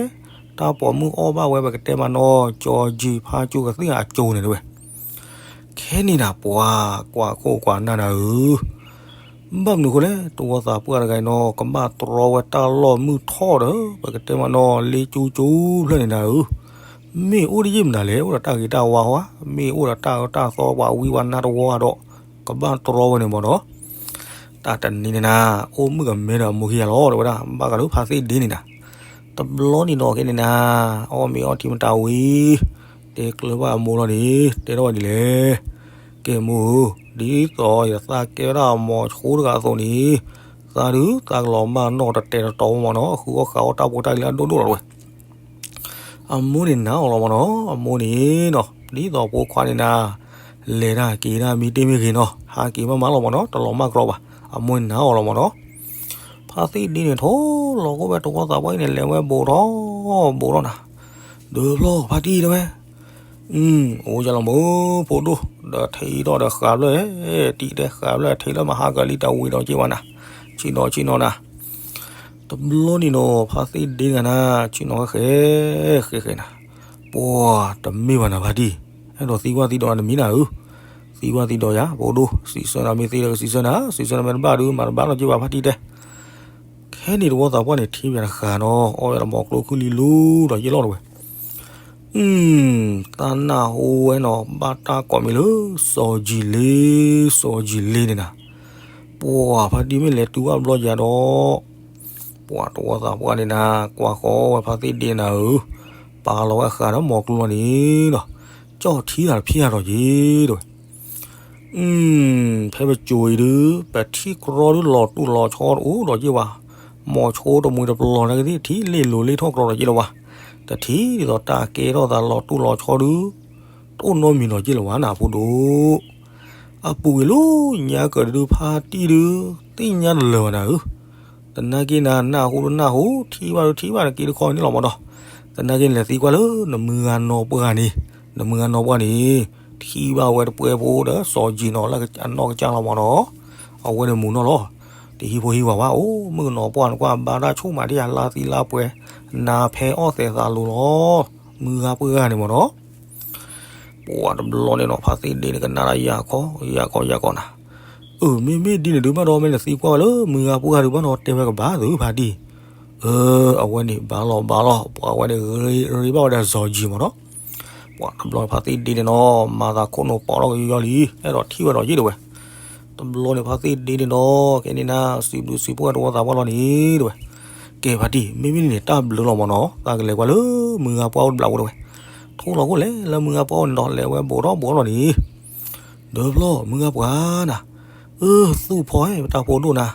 တၢ်ပိာ်မုၣ်အီၣ်ဘၣ်ဝဲ ပကတဲမးနီၤ ကၠီၤယံၤဖးကၠူၣ်ကသံၣ်အကၠိၤန့ၣ်တဝဲ. ခဲန့ၣ်နၤ ပှၤကွၢ်ခိၣ်ကွၢ်နၢ်နၤဧၢ, ဘၣ်မနုၤအဃိလဲၣ် တဝီသးပှၢ်တဂၤအံၤနီၤ ကဘၣ်တြီဝဲတၢ်လီၢ်မုၢ်ထီၣ်ဒီး ပကတဲမးနီၤ လ့ကၠူကၠူဖျၢၣ်န့ၣ်နၤဧၢ, မ့ၢ်အိၣ်တယံာ်မနုၤလဲၣ် အိၣ်ဒီးတၢ်ဂ့ၤတၢ်ဝါဟီဧါ, မ့ၢ်အိၣ်ဒီးတၢ်အၢတၢ်သီပှၤဝံပှၤနါတဝီဧါဒီး ကဘၣ်တြီဝဲန့ၣ်မးနီၤ. တၢ်တနံၤန့ၣ်နၤ အိၣ်မုၣ်ကမဲဒီးအမိၢ်ခံဂၤလီၤ တဝဲဒၣ် ဘၣ်ဃးလၢဖါသ့ၣ်ဒ့န့ၣ်နၤ, တဘျီန့ၣ်နီၤ ခဲန့ၣ်နၤ အီၣ်မ့ၤအီထံမတၤဝံၤ တဲကျၢၤဘၣ်အမိၢ်လီၤန့ၣ် တဲထီၣ်ဝဲဒ်လဲၣ်, ကဲမိၢ်ဧၢ, ဒ်သိးယသးကဲဝဲဒၣ်မိၤဆိတဂၤအသိးန့ၣ် သးဒုးသးကလီၤမၢ်နီၣ်တတဲာ်တတီၤမးနီၤ ဃုအီၣ်ဃးအီၣ်တၢ်ဖိတၢ်လံၤလၢအဒိၣ်ဒိၣ်လီၤတဝဲ. အမိၢ်န့ၣ်နာ်အီၤလီၤမးနီၤ, အမိၢ်န့ၣ်နီၤ ဒ်သိးဖိခွါန့ၣ်နၤ လဲၤတၢ်က့ၤတၢ်မံတ့ၢ်မ့ၢ်ဂ့ၤနီၤ ဟးက့ၤမးမးလီၤမးနီၤ တလီၤမၢ်ကြီဘၣ်, အမိၢ်န့ၣ်နာ်အီၤလီၤမးနီၤ. ဖါသ့ၣ်ဒ့န့ၣ်ထိၣ်လီၤကအိၣ်ဝဲတဝီသးပှၢ်အံၤန့ၣ် လဲၤဝဲဘူးထီၣ်ဘူးထီၣ်နၤ, ဒုးဖျီၣ်ဖါတံၢ်တဲဝဲ အိၣ်ယၤလီၤမး ဖိဒိၣ်, ဒီးထံၣ်ထီၣ်ဒီးဃးဖျၢၣ်, တံၢ်တဲဃးဖျၢၣ် ထံၣ်လၢမဟါကလံၤတဝံၤဒီးက့ၤဝဲနၤ, ဆ့ၣ်နီၤဆ့ၣ်နီၤနၤ. တဘျီန့ၣ်နီၤ ဖါသ့ၣ်ဒ့တဂၤနၤ ဆ့ၣ်နီၤဃဲဃဲဃဲဃဲနၤ, ပှၤတမ့ၢ်ဘၣ်နၤဖါတံၢ်, အဲၣ်ဒိးသံကွၢ်သံဒိးနၤတမံၤနၤဧၢ, သံကွၢ်သံဒိးယၤ ဖိဒိၣ်, စံးဆၢနၤမ့ၢ်သ့ဒီးကစံးဆၢနၤ, စံးဆၢနၤမ့ၢ်တဘၣ်ဒုး မၤတဘၣ်လီၤက့ၤဘၣ်ဖါတံၢ်တဲ ခဲန့ၣ်တဝီသးပှၢ်န့ၣ် ထံၣ်ဝဲတဃၣ်နီၤ အီၣ်ဝဲဒီးမိၤကျိခုၣ်လံလူဒီးယ့ၢ်လီၤတဝဲ. တၢ်နၢ်ဟူဝဲနီၤ ဘၣ်တၢ်ကိးမံၤလၢ စီၤယံၤလ့, စီၤယံၤလ့န့ၣ်နၤ, ပှၤဖါတံၢ်မ့ၢ်လဲၤတုၤဘၣ်ဘျီယၤဒီး ပှၤတဝီသးပှၢ်န့ၣ်နၤ ကွၢ်ဃီဝဲဖါသ့ၣ်ဒ့နၤဧၢ, ပာ်လီၤဝဲဃးဒီးမိၤကျိလီၤန့ၣ်ဒီး ကၠီၣ်ထံတၢ်တဖၠၣ်ဒီးယ့ၢ်တဝဲ. ဖဲပစိၤအံၤဒုး ပထံၣ်ကြီဒုးလီၤတူၢ်လီၤဆီတအိၣ်ဒီးယ့ၢ်ဘၣ်, မိၤဆိတမှံၤတပျီၤနာ်က့သ့ၣ် ထံၣ်လ့ၣ်လိၤလ့ၣ်ထီၣ်ကြီဒီးယ့ၢ်လီၤဘၣ်, တထံၣ်ဒ်သိးတၢ်ကဲထီၣ်သးလီၤတူၢ်လီၤဆီဒုး တအိၣ်နီတမံၤဒီးယ့ၢ်လီၤဘၣ်နၤဖိဒိၣ်. အပူၤကွံာ်လၢညါကၢၤဒုးဖါတံၢ်ဒုး သ့ၣ်ညါတလၢာ်ဘၣ်နၤဧၢ, သနာ်က့နၤ နၢ်ဟူဒုးနၢ်ဟူ ထံၣ်ဘၣ်ဒုးထံၣ်ဘၣ်နက့တခီန့ၣ်လီၤမးဒီး, သနာ်က့န့ၣ်လဲၤသံကွၢ်လၢ နမုၢ်ဂၤနီၢ်ပှၢ်န့ၣ်, နမုၢ်ဂၤနီၢ်ပှၢ်န့ၣ် ထံၣ်ဘၣ်ဝဲတပှဲၤဖိဒီးစီၤယံၤနီၤလၢအနီၢ်ကစၢ်လီၤမးနီၤ, အဝဲန့ၣ်မုၢ်နီၢ်လီၤ. တဟံးဖိဟံးဝၤဝဲ အိၣ်မုၣ်ကနီၤပှၢ်န့ၣ် ကွၢ်ဘါတၢ်ဆိၣ်မးတယၤလါသံလါပှဲၤ, နၤဖဲအီၣ်သဲးသးလိၤလီၤ, မုၢ်ဂၤပှၢ်ဂၤန့ၣ်မးနီၤ. ပှၤတဘျီန့ၣ်နီၤ ဖါသ့ၣ်ဒ့န့ၣ် ကနၣ်ဒၣ်ယၤခီ ယၤခီယၤခီနၤ, အၢ မ့မ့ၢ်ဒ်န့ၣ်ဒုးဘၣ်ဒီး မ့ၢ်နသံကွၢ်ဝဲလၢမုၢ်ဂၤပှၢ်ဂၤဒုးဘၣ်နီၤ တဲဝဲကဘၣ်သုဖါတံၢ်, အၢ အဝဲန့ၣ်ဘၣ်လီၤဘၣ်လီၤ ပှၤဝဲန့ၣ် ရ့ဘၣ်ဝဲဒီးစီၤယံၤမးနီၤ. ပှၤတဘျီဖါသ့ၣ်ဒ့န့ၣ်နီၤ မၤသးခိၣ်နူာ်ပိာ်ထီၣ်ကယီယီလံ အဲၣ်ဒိးထံၣ်ဝဲဒီးယ့ၢ်တဝဲ. တဘျီန့ၣ်ဖါသ့ၣ်ဒ့န့ၣ်နီၤ ကဲန့ၣ်နၤ စံးဘျုးစံးဖှိၣ်တဝီသးပှၢ်လီၤန့ၣ်တဝဲ. ကဲဖါတံၢ် မ့မ့ၢ်န့ၣ်တၢ်ဘျုးလီၤမးနီၤ သးကလဲၤကွၢ်လၢမုၢ်ဂၤပှၢ်အိၣ်တဘျီဝဲတဝဲ. ထိၣ်လီၤခိၣ်လဲၤလၢမုၢ်ဂၤပှၢ်အိၣ်န့ၣ်ဒီး လဲၤဝဲဘူးထီၣ်ဘူးထီၣ်လီၤန့ၣ် ဒုးဖျီၣ်မုၢ်ဂၤပှၢ်နၤ, အၢ သူၣ်ဖီဟဲ တၢ်ဖိဒိၣ်နၤ,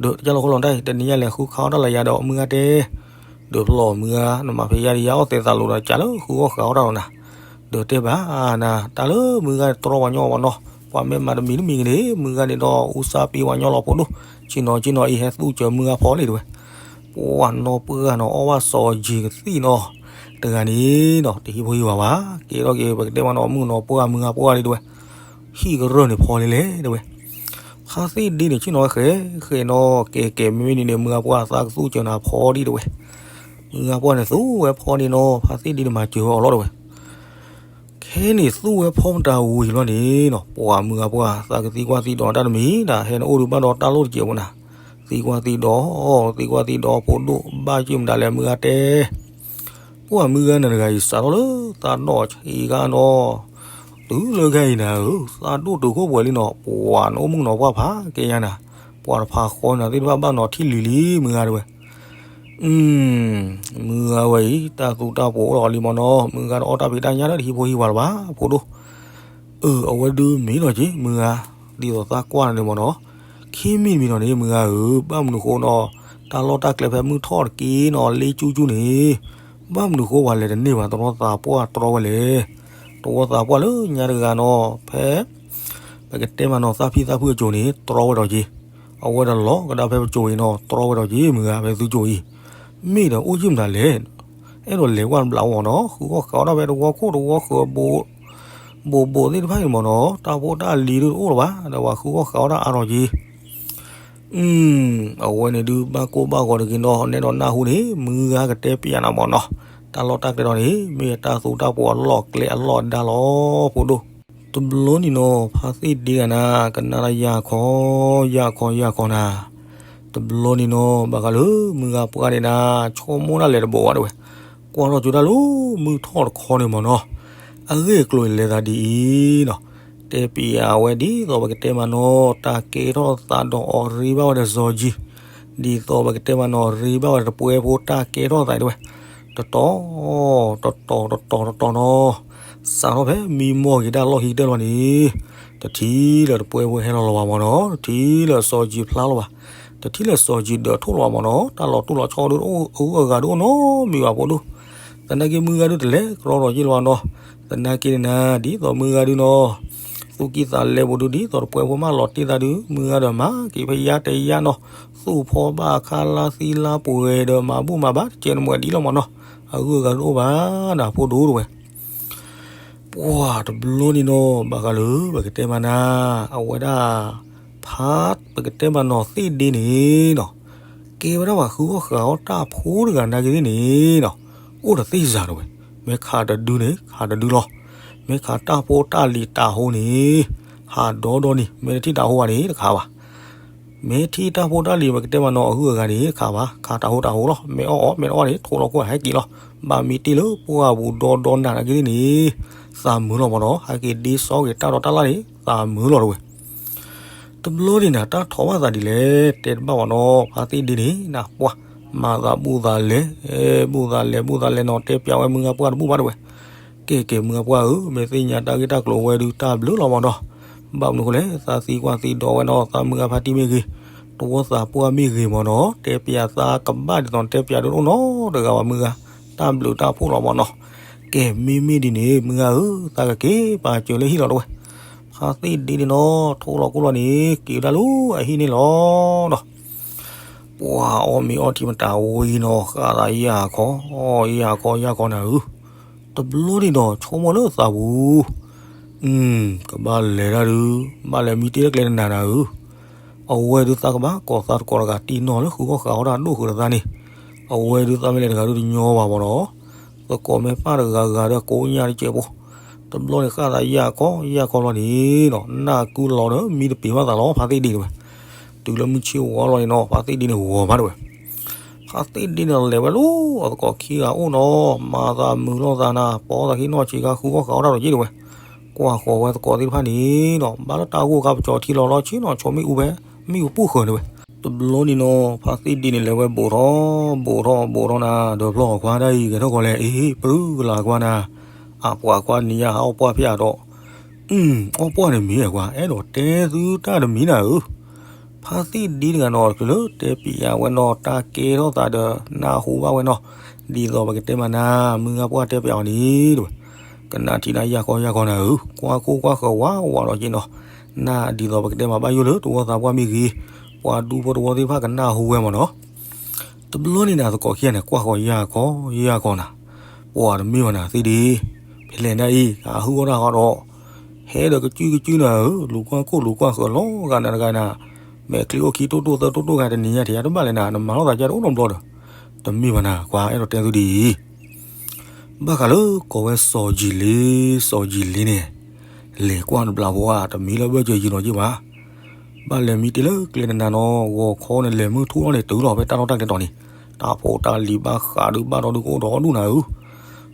ဒုးတၢ်လီၤခိၣ်လီၤတၢ်အံၤ တနံၤညါလဲၤဃုခးအီၣ်တၢ်လၢယၤဒီးမုၢ်ဂၤတဲ, ဒုးဖျီၣ်မုၢ်ဂၤ နမၤဖဲယၤဒီးယၤအီၣ်သဲးသးလိၤဒီးကးလၢဃုအီၣ်ဃးအီၣ်တၢ်လီၤနၤ, ဒုးတဲဘၣ်နၤ တၢ်လၢမုၢ်ဂၤန့ၣ်တြီပှၤညီဝဲနီၤ, ပှၤမ့ၢ်မၤတမံၤတမံၤဂ့ၤန့ၣ် မုၢ်ဂၤန့ၣ်ဒီးအူစါပ့ၤပှၤညီလီၤဖိဒိၣ်, ဆ့ၣ်နီၤဆ့ၣ်နီၤအံၤဟဲသူၣ်စၢၤမုၢ်ဂၤဖီလံတဝဲ. ပှၤနီၢ်ပှၢ်ဂၤနီၤ အီၣ်ဘၣ်စီၤယံၤကသံၣ်နီၤ, တဂၤန့ၣ်နီၤ တဟံးဖိဟံးဝၤဘၣ်, ကဲထီၣ်က့ၤ ပကတဲမးနီၤ မုၣ်ကနီၤပှၢ်မုၢ်ဂၤပှၢ်လံတဝဲ, ဟံၣ်ကရၢၢ်န့ၣ်ဖီလံလဲၣ်တဝဲ. ဖါသ့ၣ်ဒ့န့ၣ် ဆ့ၣ်နီၤဃဲဃဲနီၤ ကဲကဲမ့မ့ၢ်န့ၣ်န့ၣ် မုၢ်ဂၤပှၢ်သးကသူၣ်စၢၤနၤဖီဒံးတဝဲ. မုၢ်ဂၤပှၢ်န့ၣ်သူဝဲဖီန့ၣ်နီၤ ဖါသ့ၣ်ဒ့န့ၣ်မၤစၢၤဝဲအီၤလီၤတဝဲ. ဟဲန့ၣ်သူဝဲဖီမတၤဝံၤလီၤန့ၣ်နီၤ, ပှၤမုၢ်ဂၤပှၢ် သးကသံကွၢ်သံဒိးတၢ်တမံၤဒၣ် ဟဲန့ၣ်အိၣ်ဒုးဘၣ်ဒီးတၢ်လိၣ်တစဲးဖိနၤ, သံကွၢ်သံဒိး, သံကွၢ်သံဒိးဖိဒိၣ် ဘၣ်က့ၢ်မတၤလဲၣ်မုၢ်ဂၤတဲ ပှၤမုၢ်ဂၤနၤတဂၤအံၤ စးထီၣ်လၢသးဒီးဆံးဂၤနီၤ, တုၤလၢခဲအံၤနၤဧၢ, သးဒိၣ်တုာ်ခိၣ်ပှဲၤလံနီၤ, ပှၤနအိၣ်မုၣ်ကနီၤပှၢ်ဖးကဲညါနၤ, ပှၤတဖးဃီနၤသ့ၣ်တဖၣ်ဘၣ်နီၤထံၣ်လံၤလံ မုၢ်ဂၤတဲဝဲ မုၢ်ဂၤဝဲအံၤ တၢ်သူတၢ်ပှီၤအိၣ်လီၤလံမ့ၢ်နီၤ, မုၢ်ဂၤတအီၣ်တၢ်ဖံးတၢ်ညၣ်လၢတဟံးဖိဟံးဝၤလၢၤဘၣ် ဖိဒိၣ်. အၢ အဝဲဒုးမ့ၢ်နီၤက့ မုၢ်ဂၤ, ဒ်သိးသးကွၢ်န့ၣ်မ့ၢ်နီၤ, ခံမံၤတမံၤနီၤန့ၣ် မုၢ်ဂၤဧၢ, ဘၣ်မနုၤဃိနီၤ, တၢ်လီၢ်တၢ်ကျဲဖဲမုၢ်ထီၣ်တက့ၢ်နီၤ လ့ကၠူကၠူန့ၣ်, ဘၣ်မနုၤဃိပှၤလဲၤတန့ၢ်ဘၣ် တရီသးပှၢ်တြီဝဲလဲၣ်, တရီသးပှၢ်လၢညါတဂၤနီၤ ဖဲ ပကတဲမးနီၤသၣ်ဖံးသၣ်ဖုၣ်အစိၤန့ၣ် တြီဝဲဒီးက့ၤ, အဝဲဒီးလီၤကဒါဖဲပစိၤအံၤနီၤ တြီဝဲဒီးက့ၤ မုၢ်ဂၤဖဲသုစိၤအံၤ, မ့ၢ်ဒီးအိၣ်ယုၢ်မတၤလဲၣ်, အဲၣ်ဒိးလဲၤဝဲတဘျီအီၤနီၤ ဃုအီၣ်ဃးအီၣ်တၢ်ဖဲတဝီခိၣ်တဝီဃၢၤ ဘိးဘိးသ့ၣ်တဖၣ်အံၤမ့ၢ်နီၤ တၢ်ဖိတၢ်လံၤဒုးတအိၣ်လၢၤဘၣ် ဒီးပှၤဃုအီၣ်ဃးအီၣ်တၢ်အါထီၣ်က့ၤ အဝဲန့ၣ်ဒုးဘၣ်ကိၢ်ဘၣ်ဂီၤတဂ့ၤနီၤ နဲဒီးနၢ်ဟူန့ၣ် မုၢ်ဂၤကတဲပျးနၤမ့ၢ်နီၤ, တၢ်လီၢ်တၢ်ကျဲဒီးန့ၣ် မ့ၢ်တၢ်သူတၢ်ပှီၤအလီၢ်ကျဲအလီၢ်ဒါလီၤ ဖိဒိၣ်. တဘျီန့ၣ်နီၤ ဖါသ့ၣ်ဒ့ဂၤနၤ ကနၣ်တၢ်ယၢ်ခီ ယၢ်ခီ ယၢ်ခီနၤ, တဘျီန့ၣ်နီၤ ဘၣ်ဃးလၢမုၢ်ဂၤပှၢ်န့ၣ်နၤ ဆိကမိၣ်ဒၣ်လဲၤတဘိးဘၣ်တဲဝဲ, ကွၢ်ထီၣ်ကၠိတၢ်လၢမုၢ်ထီၣ်တခီန့ၣ်မ့ၢ်နီၤ, အဂ့ၢ်အကျိၤအံၤလဲၤသးဒ်အံၤနီၤ, တဲပျးဝဲဒ်သိးပကတဲမးနီၤ တၢ်ကဲထီၣ်သးဒီးအီၤရ့ဘၣ်ဝဲဒီးစီၤကံ, ဒ်သိးပကတဲမးနီၤ ရ့ဘၣ်ဝဲဒီးတပှဲဖိတၢ်ကဲထီၣ်သးတဲဝဲ, တတီၤ တတီၤ တတီၤ တတီၤနီၤ, စးထီၣ်ဖဲမံမီၢ်က့ၤတၢ်လီၢ်ဟံးကတၢၢ်လီၤန့ၣ်, တထံၣ်လၢတပှဲဖိဟဲလီၤလီၤဘၣ်မ့ၢ်နီၤ တထံၣ်လၢစီၤကံဖျါလီၤဘၣ်, တထံၣ်လၢစီၤကံဒၢးထိၣ်လီၤဘၣ်မ့ၢ်နီၤ တၢ်လီၤတိၢ်လီၤဆီဒုးအဂုၤအဂၤဒုးအိၣ်နီတမံၤဘၣ်ဖိဒိၣ်, သနာ်က့မုၢ်ဂၤဒုးတလဲၤကြီဒီးက့ၤလၢၤဘၣ်နီၤ, သနာ်က့န့ၣ်နၤ ဒ်သိးမုၢ်ဂၤဒုးနီၤ သူၣ်ကံၢ်သးလဲပူၤဒုး ဒ်သိးတပှဲဖိမးလီၤတ့ၢ်သးဒုး မုၢ်ဂၤဒီးမၤက့ၤဖဲယါတဲယါနီၤ, သူၣ်ဖီဘၣ်ခါလါသံလါပှဲၤဒီး မၤဘူၣ်မၤဘါတကဲနမှဲာ်ဒ်လီၤမ့ၢ်နီၤ, အဂုၤအဂၤဒုးတအိၣ်ဘၣ်နၤဖိဒိၣ်တဲဝဲ ပှၤတဘျီန့ၣ်နီၤ ဘၣ်ဃးလၢပကတဲမးနၤ အဝဲဒၣ် ဖါပကတဲမးနီၤသ့ၣ်ဒ့န့ၣ်နီၤ, ကဲဝဲဒၣ်ပှၤဃုအီၣ်ဃးအီၣ်တၢ်ဖိတဂၤနာ်က့သ့ၣ်န့ၣ်နီၤ, အိၣ်ဒီးသ့ၣ်စၤတဲဝဲ, မ့ၢ်ခးတဒုန့ၣ် ခးတဒုလီၤ, မ့ၢ်ခးတၢ်ဖိတၢ်လံၤတးဟိန့ၣ်, ဟးဒီဒီနံၤ မ့ၢ်တထံၣ်တးဟိဘၣ်န့ၣ်တခးဘၣ် မ့ၢ်ထံၣ်တၢ်ဖိတၢ်လံၤပကတဲမးနီၤအဂုၤအဂၤန့ၣ် ခးဘၣ် ခးတးဟိတးဟိလီၤ မ့ၢ်အီၣ်အီၣ်မ့ၢ်တအီၣ်န့ၣ် ထိးလီၤခိၣ်ဟဲက့ၤလီၤ, ဘၣ်မ့ၢ်တ့ၢ်လၢပှၢ်ပူၤဒီဒီနၤနာ်က့သ့ၣ်န့ၣ်, သးမုာ်လီၤမ့ၢ်နီၤ ဟဲက့ၤဒ့စီက့ၤတၢ်ဒီးတၢ်လၣ်န့ၣ် သးမုာ်လီၤတဲဝဲ တဘျီန့ၣ်နၤ တၢ်ထီၣ်ဘၣ်သးဒ်လဲၣ် တဲတဘၣ်ဘၣ်နီၤ ဖါသ့ၣ်ဒ့န့ၣ် နၢ်ပှၢ် မၤသးဘူၣ်သးလဲၤ, ဘူၣ်သးလဲၤ ဘူၣ်သးလဲၤနီၤ တဲပျးဝဲမုၢ်ဂၤပှၢ်တဘူၣ်ဘၣ်တဲဝဲ, ကဲကဲ မုၢ်ဂၤပှၢ်ဧၢ, မ့ၢ်သ့ၣ်ညါတၢ်ဂ့ၢ်တၢ်ကျိၤဝဲဒုး တၢ်ဘျုးလီၤမ့ၢ်နီၤ, ဘၣ်မနုၤဃိလဲၣ် သးသံကွၢ်သံဒိးဝဲနီၤ သးမုၢ်ဂၤဖါတံၢ်မ့ၢ်ဂ့ၤ, တဝီသးပှၢ်မ့ၢ်ဂ့ၤမ့ၢ်နီၤ တဲပျးသးကဘၣ်ဒ်သိးတဲပျးဒုးအိၣ်နီတဂၤဘၣ်မုၢ်ဂၤ, တၢ်ဘျုးတၢ်ဖှိၣ်လီၤမ့ၢ်နီၤ, ကဲမ့မ့ၢ်ဒ်န့ၣ် မုၢ်ဂၤဧၢ, သးကက့ၤပာ်စၢၤလၢဟံၣ်လီၤတဲဝဲ, ဖါသ့ၣ်ဒ့န့ၣ်နီၤ ထိၣ်လီၤကိၢ်လီၤန့ၣ် က့ၤဝဲဒၣ်လၢအဟံၣ်န့ၣ်လီၤနီၤ ပှၤအီၣ်မ့ၤအီထံမတၤဝံၤနီၤ ဃၣ်သးယၢ်ခီ, ယၢ်ခီ ယၢ်ခီနၤဧၢ, တဘျီန့ၣ်ဒီး ဆိကမိၣ်လၢသးပူၤ, ကဘၣ်လဲၤဒၣ်ဒုး ဘၣ်လဲၤမံတ့ၢ်လၢကျဲတနၤနၤဧၢ, အဝဲဒုးသးကဘၣ်ကိးသးတကိးတဂၤတံၢ်နီၢ်လၢဃုအီၣ်ဃးအီၣ်တၢ်ဒိၣ်ဃုာ်ဒီးသးန့ၣ်, အဝဲဒုးသးမ့ၢ်လဲၤတဂၤဒုးတညီဘၣ်မ့ၢ်နီၤ, သကိးမ့ၢ်ပၢ်တဂၤဂၤဒီးကိးညါတကဲးဖိ, တဘျီန့ၣ်ဃၣ်သးယၢ်ခီ ယၢ်ခီလီၤန့ၣ်နီၤ နၢ်ကုလီၤဒီးမံတပ့ၤဘၣ်သးလီၤ ဖါသ့ၣ်ဒ့တဲဝဲ, တုၤလၢမုၢ်ဆ့ၣ်ဝါလီၤန့ၣ်နီၤ ဖါသ့ၣ်ဒ့န့ၣ်ဂီၤမးတဲဝဲ, ဖါသ့ၣ်ဒ့န့ၣ်လဲၤဝဲလၢအသကိးခံဂၤအိၣ်နီၤ မၤသးမုာ်လီၤသးနၤ ပီသးခံနီၢ်ဆံးခါဃုအီၣ်ဃးအီၣ်တၢ်ဒီးက့တဲဝဲ, ကွၢ်ဃီၤဝဲသကိးသ့ၣ်တဖၣ်န့ၣ်နီၤ ဘၣ်လၢတၢ်ဂိၢ်ခါပကၠီၤထံလီၤလီၤဆ့နီၤ ဆိမ့ၣ်အူဖဲ မ့ၣ်အူပူၣ်ဃၢၤတဲဝဲ, တဘျီန့ၣ်နီၤ ဖါသ့ၣ်ဒ့န့ၣ်လဲၤဝဲဘိးထီၣ် ဘိးထီၣ် ဘိးထီၣ်နၤ ဒီးဖျီၣ်အခွါဒၣ်အံၤ ဂဲၤထီၣ်ကီးလဲၣ် အ့ ပရုကလာ်အခွါနၤ, အပှၤခွါနံၤညါဟးအီၣ်ပှၢ်ဖဲအံၤဒီး အီၣ်ပှၢ်န့ၣ်မ့ၢ်အခွါ အဲၣ်ဒိးတဲသုတၢ်တမံၤနၤဧၢ, ဖါသ့ၣ်ဒ့တဂၤနီၤ တချုးလၢတဲပျးဝဲနီၤ တၢ်ကဲထီၣ်သးဒီးနၢ်ဟူဘၣ်ဝဲနီၤ, ဒ်သိးပကတဲမးနၤ မုၢ်ဂၤပှၢ်တဲပျးအီၤန့ၣ်တဲဝဲ, ကနၣ်ထံၣ်နၤယၢ်ခီယၢ်ခီနၤဧၢ, ကွၢ်ခိၣ်ကွၢ်ဃၢၤဝးဝးဒီးက့နီၤ, နၢ်ဒ်သိးပကတဲမးဘၣ်ယိၣ်လၢတဝီသးပှၢ်မ့ၢ်ဂ့ၤ, ပှၤဒူဖိတဝီသ့ၣ်တဖၣ်ကနၢ်ဟူဝဲမ့ၢ်နီၤ တဘျီန့ၣ်နၤသကိးခံဂၤန့ၣ် ကွၢ်ဃီၤယၢ်ခီ ယၢ်ခီနၤ, ပှၤတမ့ၢ်ဘၣ်နၤသ့ၣ်ဒ့, ဖဲလဲၣ်ဒၣ်အံၤ အဟုၣ်အီၣ်တၢ်ဃီဒီး, ဟဲဒီးကစုကစုနၤဧၢ, လူၤကွၢ်ခိၣ်လူၤကွၢ်ဃၢၤလီၤဂာ်နၤတဂၤနၤ, မဲာ်ချံအိၣ်ခံတိၢ်တိၢ်သၢတိၢ်တိၢ်ဂၤတနံၤညါထဲယါတဘၣ်လဲၣ်နၤ, နမၤထီၣ်သးကၢ်တအိၣ်နီတဘျီဒီး, တမ့ၢ်ဘၣ်နၤ ကွၢ်အဲၣ်ဒိးတဲသုဒ်အံၤ ဘၣ်ဃးလၢကိးဝဲစီၤယံၤလ့, စီၤယံၤလ့န့ၣ် လဲၤကွၢ်တဘျီဖိဧါ, တမ့ၢ်လၢဘၢၣ်စၢၤယံၤနီၤက့ဘၣ်. ဘၣ်လဲၤမံတ့ၢ်လၢကျဲတနၤနီၤ, ဂီၤခီန့ၣ်လဲၤမုၢ်ထူၣ်ထီၣ်န့ၣ်တုၤလီၤဖဲတၢ်လီၢ်တၢ်ကျဲတီၤန့ၣ်, တၢ်ဖိတၢ်လံၤဘၣ်ဃးဒုးဘၣ်ဒီးဒုးကအိၣ်ဒီးဒူၣ်နၤဧၢ,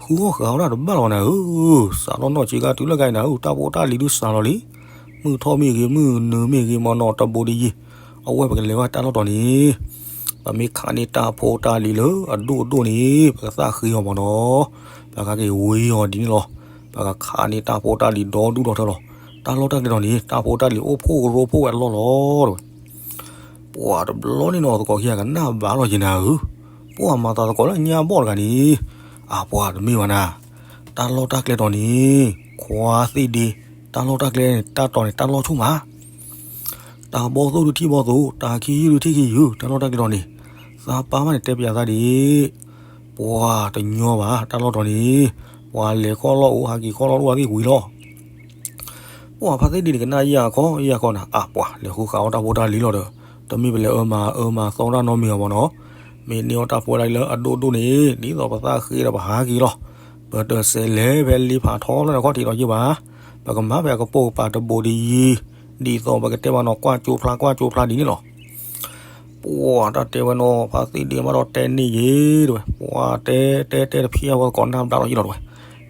ဃုအီၣ်ဃုအီတၢ်တဘၣ်လီၤနၤဧၢ, စးထီၣ်နီၢ်ဆံးကါတုၤလၢကါအံၤနၤဧၢ, တၢ်ဖိတၢ်လံၤဒုးစှၤလီၤလံ. မုၢ်ထီၣ်မ့ၢ်ဂ့ၤ, မုၢ်နုာ်မ့ၢ်ဂ့ၤမ့ၢ်နီၤ, တဘိးတယံၤ, အဝဲပကလဲၤဝဲတၢ်လီၢ်တီၤန့ၣ် ပမ့ၢ်ခးန့ၢ်တၢ်ဖိတၢ်လံၤလၢအဒိၣ်အဒိၣ်န့ၣ် ပကသးဃ့အီၤမ့ၢ်နီၤ, ပကက့ၤဝံအီၤဒ်န့ၣ်လီၤ. ပကခးန့ၢ်တၢ်ဖိတၢ်လံၤဒီဒူၣ်ဒီထၢလီၤ. တၢ်လီၢ်တၢ်ကျဲတီၤန့ၣ် တၢ်ဖိတၢ်လံၤအိၣ်ဖှိၣ်ကရိဖှိၣ်ဝဲအလီၢ်လီၤတဝဲ. ပှၤတဘျီန့ၣ်နီၤ သကိးခံဂၤကနၣ်ဘၣ်လီၤယံၤနၤဧၢ, ပှၤမၤသးသကိးလၢညါဘီၣ်တဂၤန့ၣ်, အပှၤတမ့ၢ်ဘၣ်နၤ, တၢ်လီၢ်တၢ်ကျဲတီၤန့ၣ် ခွါသ့ၣ်ဒ့, တၢ်လီၢ်တၢ်ကျဲန့ၣ် တၢ်တီၤန့ၣ် တၢ်လီၢ်ဆူၣ်မး တၢ်ဘီၣ်သိၣ်ဒုးထံၣ်ဘီၣ်သိၣ်, တၢ်ခံယုၢ်ဒုးထံၣ်ခံယုၢ်, တၢ်လီၢ်တၢ်ကျဲတီၤန့ၣ်, သးပၢ်မးန့ၣ်တဲပျးသးဒ်အံၤ, ပှၤတညီဘၣ် တၢ်လီၢ်တီၤန့ၣ်, ပှၤလဲၤခီၣ်လီၢ်အိၣ် ဟးက့ၤခီၣ်လီၢ်အိၣ်ဝဲသ့ၣ်ဝံၤလီၤ. ပှၤဖါသ့ၣ်ဒ့န့ၣ်ကနၣ်ယဲၢ်ခီယဲၢ်ခီနၤ, အပှၤလဲၤဃုဃာ်အီၣ်တၢ်ဖိတၢ်လံၤလီၤဒီး, တမ့ၢ်ပလဲၤအၢမၤအၢမၤသီတၢ်နီတမံၤအီၤမ့ၢ်နီၤ, မ့ၢ်န့ၢ်အီၣ်တၢ်ဖိတၢ်လံၤလၢအဒိၣ်ဒိၣ်န့ၣ် ဒ်သိးပသးဃ့ဒီးပဟးက့ၤလီၤ. ပတစဲးလဲၤဖဲလ့ဖးထီလၢနခီၣ်ထံးလီၤက့ဘၣ်. ပကမၤဖဲအကပိာ်ကပၤတဘိးတယံၤ, ဒ်သိးပကတဲဘၣ်နီၤ ကွၢ်ကၠိဖျါကွၢ်ကၠိဖျါဒ်န့ၣ်လီၤ. ပှၤတၢ်တဲဝဲနီၤ ဖါသ့ၣ်ဒ့မးဒီးတဲန့ၢ်ယ့ၤတဝဲ, ပှၤတဲတဲတဲတဖျၢၣ်ဝဲသကိးနၢ်ဘျါလီၤယ့ၣ်လီၤတဝဲ.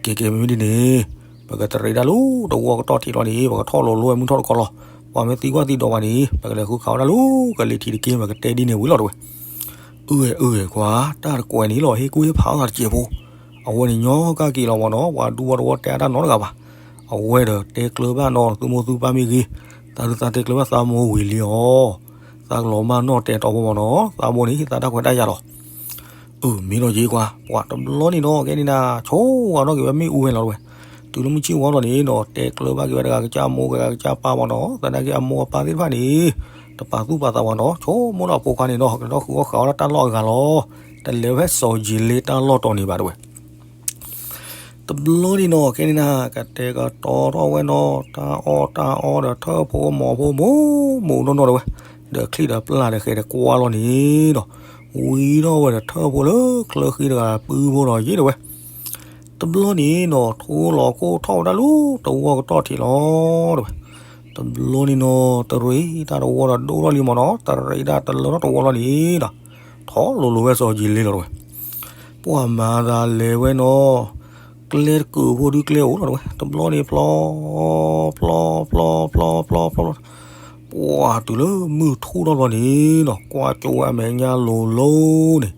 ကဲကဲမ့မ့ၢ်ဒ်န့ၣ်, ပကတရံးဒၣ်လၢတဝီကတီၢ်ထံးလီၤန့ၣ် ပကထီၣ်လိၤလိၤဝဲမုၢ်ထီၣ်တခီလီၤ. ပှၤမ့ၢ်သံကွၢ်သံဒိးဘၣ်န့ၣ် ပကလဲၤဃုခးဝဲဒၣ်လၢကလံၤထံးတက့ၢ် ပကတဲဒ်န့ၣ်ဝံၤလီၤတဝဲ. အုၣ်ဂဲၤအုၣ်ဂဲၤခွါ, တၢ်တကွဲးန့ၣ်လီၤ ဟ့ၣ်ကူၣ်ဟ့ၣ်ဖးအသးတစဲးဖိ, အဝဲန့ၣ်ညီကက့ၤလီၤမ့ၢ်နီၤ, ပှၤဒူဖိတဝီတဲအတၢ်နီတဂၤဘၣ်. အဝဲဒီးတဲကျၢၤဘၣ်နီၤ သုမိၢ်သုပၢ်မ့ၢ်ဂ့ၤ, သးဒုးသးတဲကျၢၤဘၣ်သးမိၢ်ဝံၤလံအီၤ, သးကလီၤမၢ်နီၣ်တဲာ်တီဖိမ့ၢ်နီၤ, သးမိၢ်န့ၣ်ဟ့ၣ်သးတၢ်ခွဲးတၢ်ယာ်လီၤ. အုၣ်မ့ၢ်နီၤက့ၤကွၢ်, ပှၤတဘျီန့ၣ်နီၤ ကဲန့ၣ်နၤ ဆိဝဲနီၣ်က့ၤဝဲမ့ၣ်အူဝဲလီၤတဝဲ. တုၤလၢမုၢ်ဆ့ၣ်ဝီလီၤန့ၣ်နီၤ တဲကျၢၤဘၣ်က့ၤဝဲတဂၤကစၢ်မိၢ် တဂၤကစၢ်ပၢ်မ့ၢ်နီၤ, သနာ်က့အမိၢ်အပၢ်သ့ၣ်တဖၣ်န့ၣ် တပာ်သူၣ်ပာ်သးဝဲနီၤ, ဆိကမိၣ်ဒီးအဖိခွါန့ၣ်နီၤ ကထီၣ်ဃုအီၣ်ဃာ်အီၣ်ဒၣ်တၢ်လီၢ်အဂၤလီၤ. တလဲၤဖဲစီၤယံၤလ့တၢ်လီၢ်တီၤန့ၣ်ဘၣ်တဝဲ. တဘျီန့ၣ်နီၤ ကဲန့ၣ်နၤ ကတဲာ်ကတီၤထီၣ်ဝဲနီၤ တၢ်အီၣ်တၢ်အီဒီးထၢၣ်ဖိမီၤဖိမိၢ်မိၢ်နီၢ်နီၢ်တဝဲ, ဒီးချံၣ်ဒီးပျၢ်ဒီးဃဲၤဒီးကွၢ်လီၤန့ၣ်ဒီး, ဝံၤထီၣ်ဝဲဒီးထၢၣ်ဖိလၢချၢဃံတဂၤပုၢ်ဖိဒီးယ့ၣ်တဝဲ. တဘျီန့ၣ်နီၤ ထိလီၤခိၣ်ထီၣ်ဝဲဒၣ်လၢတဝီကတီၢ်ထံးလီၤတဝဲ. တဘျီန့ၣ်နီၤ တရံးတၢ်တဝီဒီးဒိၣ်ထီၣ်လံမ့ၢ်နီၤ, တရံးဒၣ်တလၢထီၣ်တဝီလီၤန့ၣ်ဒီး, ထီၣ်လိၤလိၤဝဲစီၤယံၤလ့လီၤတဝဲ. ပှၤမၤသးလဲၤဝဲနီၤ, ကျဲတကုးဖိဒုကျဲအိၣ်လီၤတဝဲ, တဘျီန့ၣ်ဖျီ ဖျီ ဖျီ ဖျီ ဖျီ ဖျီ ဖျီ ပှၤတုၤလၢမုၢ်ထူၣ်ထီၣ်လီၤန့ၣ်နီၤ ကွၢ်ကၠိဝဲအမဲာ်ညါလိၤလိၤန့ၣ်,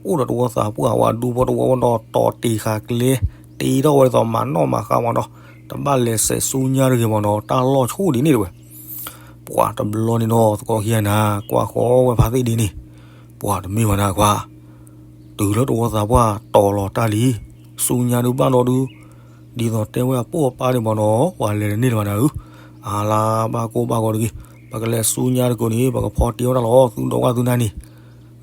အိၣ်ဒီးတဝီသးပှၢ်ဝဲဒူဖိတဝီဝဲဒီး တီၤတ့ၢ်ဃာ်ကျဲ, တ့ထီၣ်ဝဲဒ်သိးမၤနီၣ်မၤဃါမ့ၢ်နီၤ, တဘၣ်လဲၤစဲးဆူညါတဂ့ၤမ့ၢ်နီၤ တၢ်လီၢ်ဆူၣ်ဒ်န့ၣ်တဝဲ. ပှၤတဘျီန့ၣ်နီၤ သကိးခံဂၤနၤ ကွၢ်ဃီဝဲဖါသ့ၣ်ဒ့န့ၣ်, ပှၤတမ့ၢ်ဘၣ်နၤခွါ တုၤလၢတဝီသးပှၢ်တီၤလီၤတၢ်လံ, ဆူညါဒုးဘၣ်ဒီးဒုး, ဒ်သိးတဲဝဲအပိၢ်အပၢ်န့ၣ်မ့ၢ်နီၤ ပှၤလဲၤတန့ၢ်လၢၤဘၣ်နၤဧၢ, အါလါဘၣ်ကိၢ်ဘၣ်ဂီၤတဂ့ၤ, ပကလဲၤဆူညါတကိးန့ၣ် ပကဖီတ့အီၣ်တၢ်လီၤ သုဒီးဝၣ်သုနၢ်န့ၣ်,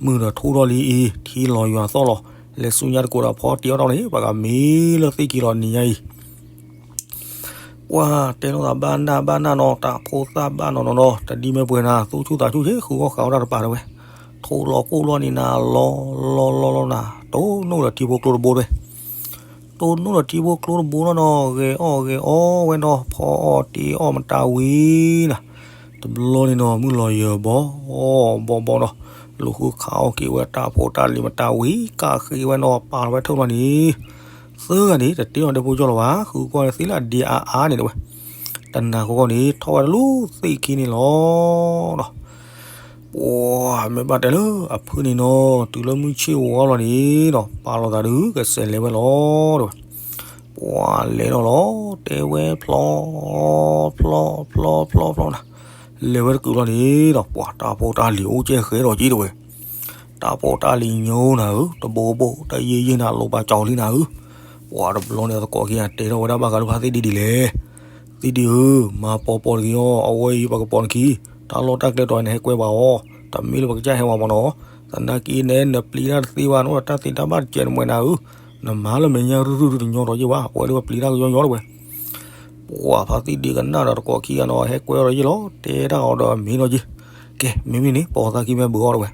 မုၢ်ဒီးထူၣ်ထီၣ်လံအံၤ ထံလီၤယွၤသီၣ်လီၤ, လဲၤဆူညါတကိးဒီးဖီတ့အီၣ်တၢ်လီၤန့ၣ် ပကမံလၢသ့ၣ်ခံလီၤနံၤညါအံၤ ပှၤတဲလိာ်သးဘၣ်နၢ်ဘၣ်နၢ်နီၤ တၢ်ဖိသၣ်ဘၣ်နီၤနီၤနီၤ တဒ်မ့ၢ်ပှဲၤနၤ သူၣ်ဆူၣ်သးဆူၣ်ဆ့ ဃုဂီၢ်ဃာ်ဝဲဒၣ်တပၤတဝဲ, ထိလီၤကိၢ်လီၤန့ၣ်နၤ လီၤလီၤလီၤလီၤနၤ တိၢ်နီၣ်ဒီးထံဖိကျိတဘိတဝဲ, တိၢ်နီၣ်ဒီးထံဖိကျိတဘိနီၤနီၤ ဂဲၤအီၣ်ဂဲၤအီဝဲနီၤ ဖီအီၣ်တ့အီၣ်မတၤဝံၤနၤ, တဘျီန့ၣ်နီၤ မုၢ်လီၤယၢၤဘီဘီဘီနီၤ, လူၤဃုခးအီၣ်က့ၤဝဲတၢ်ဖိတၢ်လံၤမတၤဝံၤ ကးဃ့ဝဲနီၤ ပာ်လီၤဝဲထၢၣ်ဘျီန့ၣ် သၢဂၤန့ၣ် တတဲအီၤဒဲဖိကၠီလီၤဘၣ် ဃုကွၢ်သ့လၢအဒံအါအါန့ၣ်တဝဲ, တနၤဃီဃီန့ၣ် ထီၣ်ဝဲဒၣ်လၢသ့ၣ်ခံန့ၣ်လီၤ. ပှၤမ့ၢ်ဘၣ်တဲလၢအဖုန့ၣ်နီၤ တုၤလၢမုၢ်ဆ့ၣ်ဝီလီၤန့ၣ်နီၤ ပာ်လီၤသးဒုးကစဲးလဲၤဝဲလီၤတဝဲ, ပှၤလဲၤဒီးလီၤ တဲဝဲဖျီ ဖျီ ဖျီ ဖျီ ဖျီနၤ, လဲၤဝဲတကုးလီၤန့ၣ်ဒီး ပှၤတၢ်ဖိတၢ်လံၤအိၣ်ကဲဃဲဒီးက့တဝဲ တၢ်ဖိတၢ်လံၤညိနၤဧၢ တဘိဘိ တယံာ်ယံာ်နၤ လိၣ်ဘၣ်ကၠီလံနၤဧၢ, ပှၤတဘျီန့ၣ်သကိးခံဂၤတဲထီၣ်ဝဲဒၣ်ဘၣ်ဃးလၢဖါသ့ၣ်ဒ့ဒ်လဲၣ်, သ့ၣ်ဒ့ဧၢ, မၤပိာ်ပိာ်တဂ့ၤအီၤ အဝဲအံၤပကပိာ်နခံ, တၢ်လီၢ်တၢ်ကျဲတီၤန့ၣ် ဟဲကွဲပှၤအီၤ, တမ့ၢ်လၢပကစၢ်ဟဲဝဲမ့ၢ်နီၤ, သနာ်က့နဲ နပျံၤတၢ်တသ့ဘၣ် နအိၣ်ဒီးတၢ်သ့တၢ်ဘၣ်တစဲးနမဲာ်နၤဧၢ, နမၤလၢမဲာ်ညါရုၢ်ရုၢ်တညီဒီးယ့ၢ်ဘၣ် ပဝဲဒၣ်ပပျံၤတၢ်ကယီယီတဝဲ ပှၤဖါသ့ၣ်ဒ့ကနၣ်ဒီးတကိးခံဂၤနီၤ ဟဲကွဲအီၤဒီးယ့ၢ်လီၤ တဲတၢ်အီၤဒီးမ့ၢ်နီၤက့, ကဲ မ့မ့ၢ်န့ၣ် ပိာ်သးခံမ့ၢ်ဘုးအီၤတဝဲ,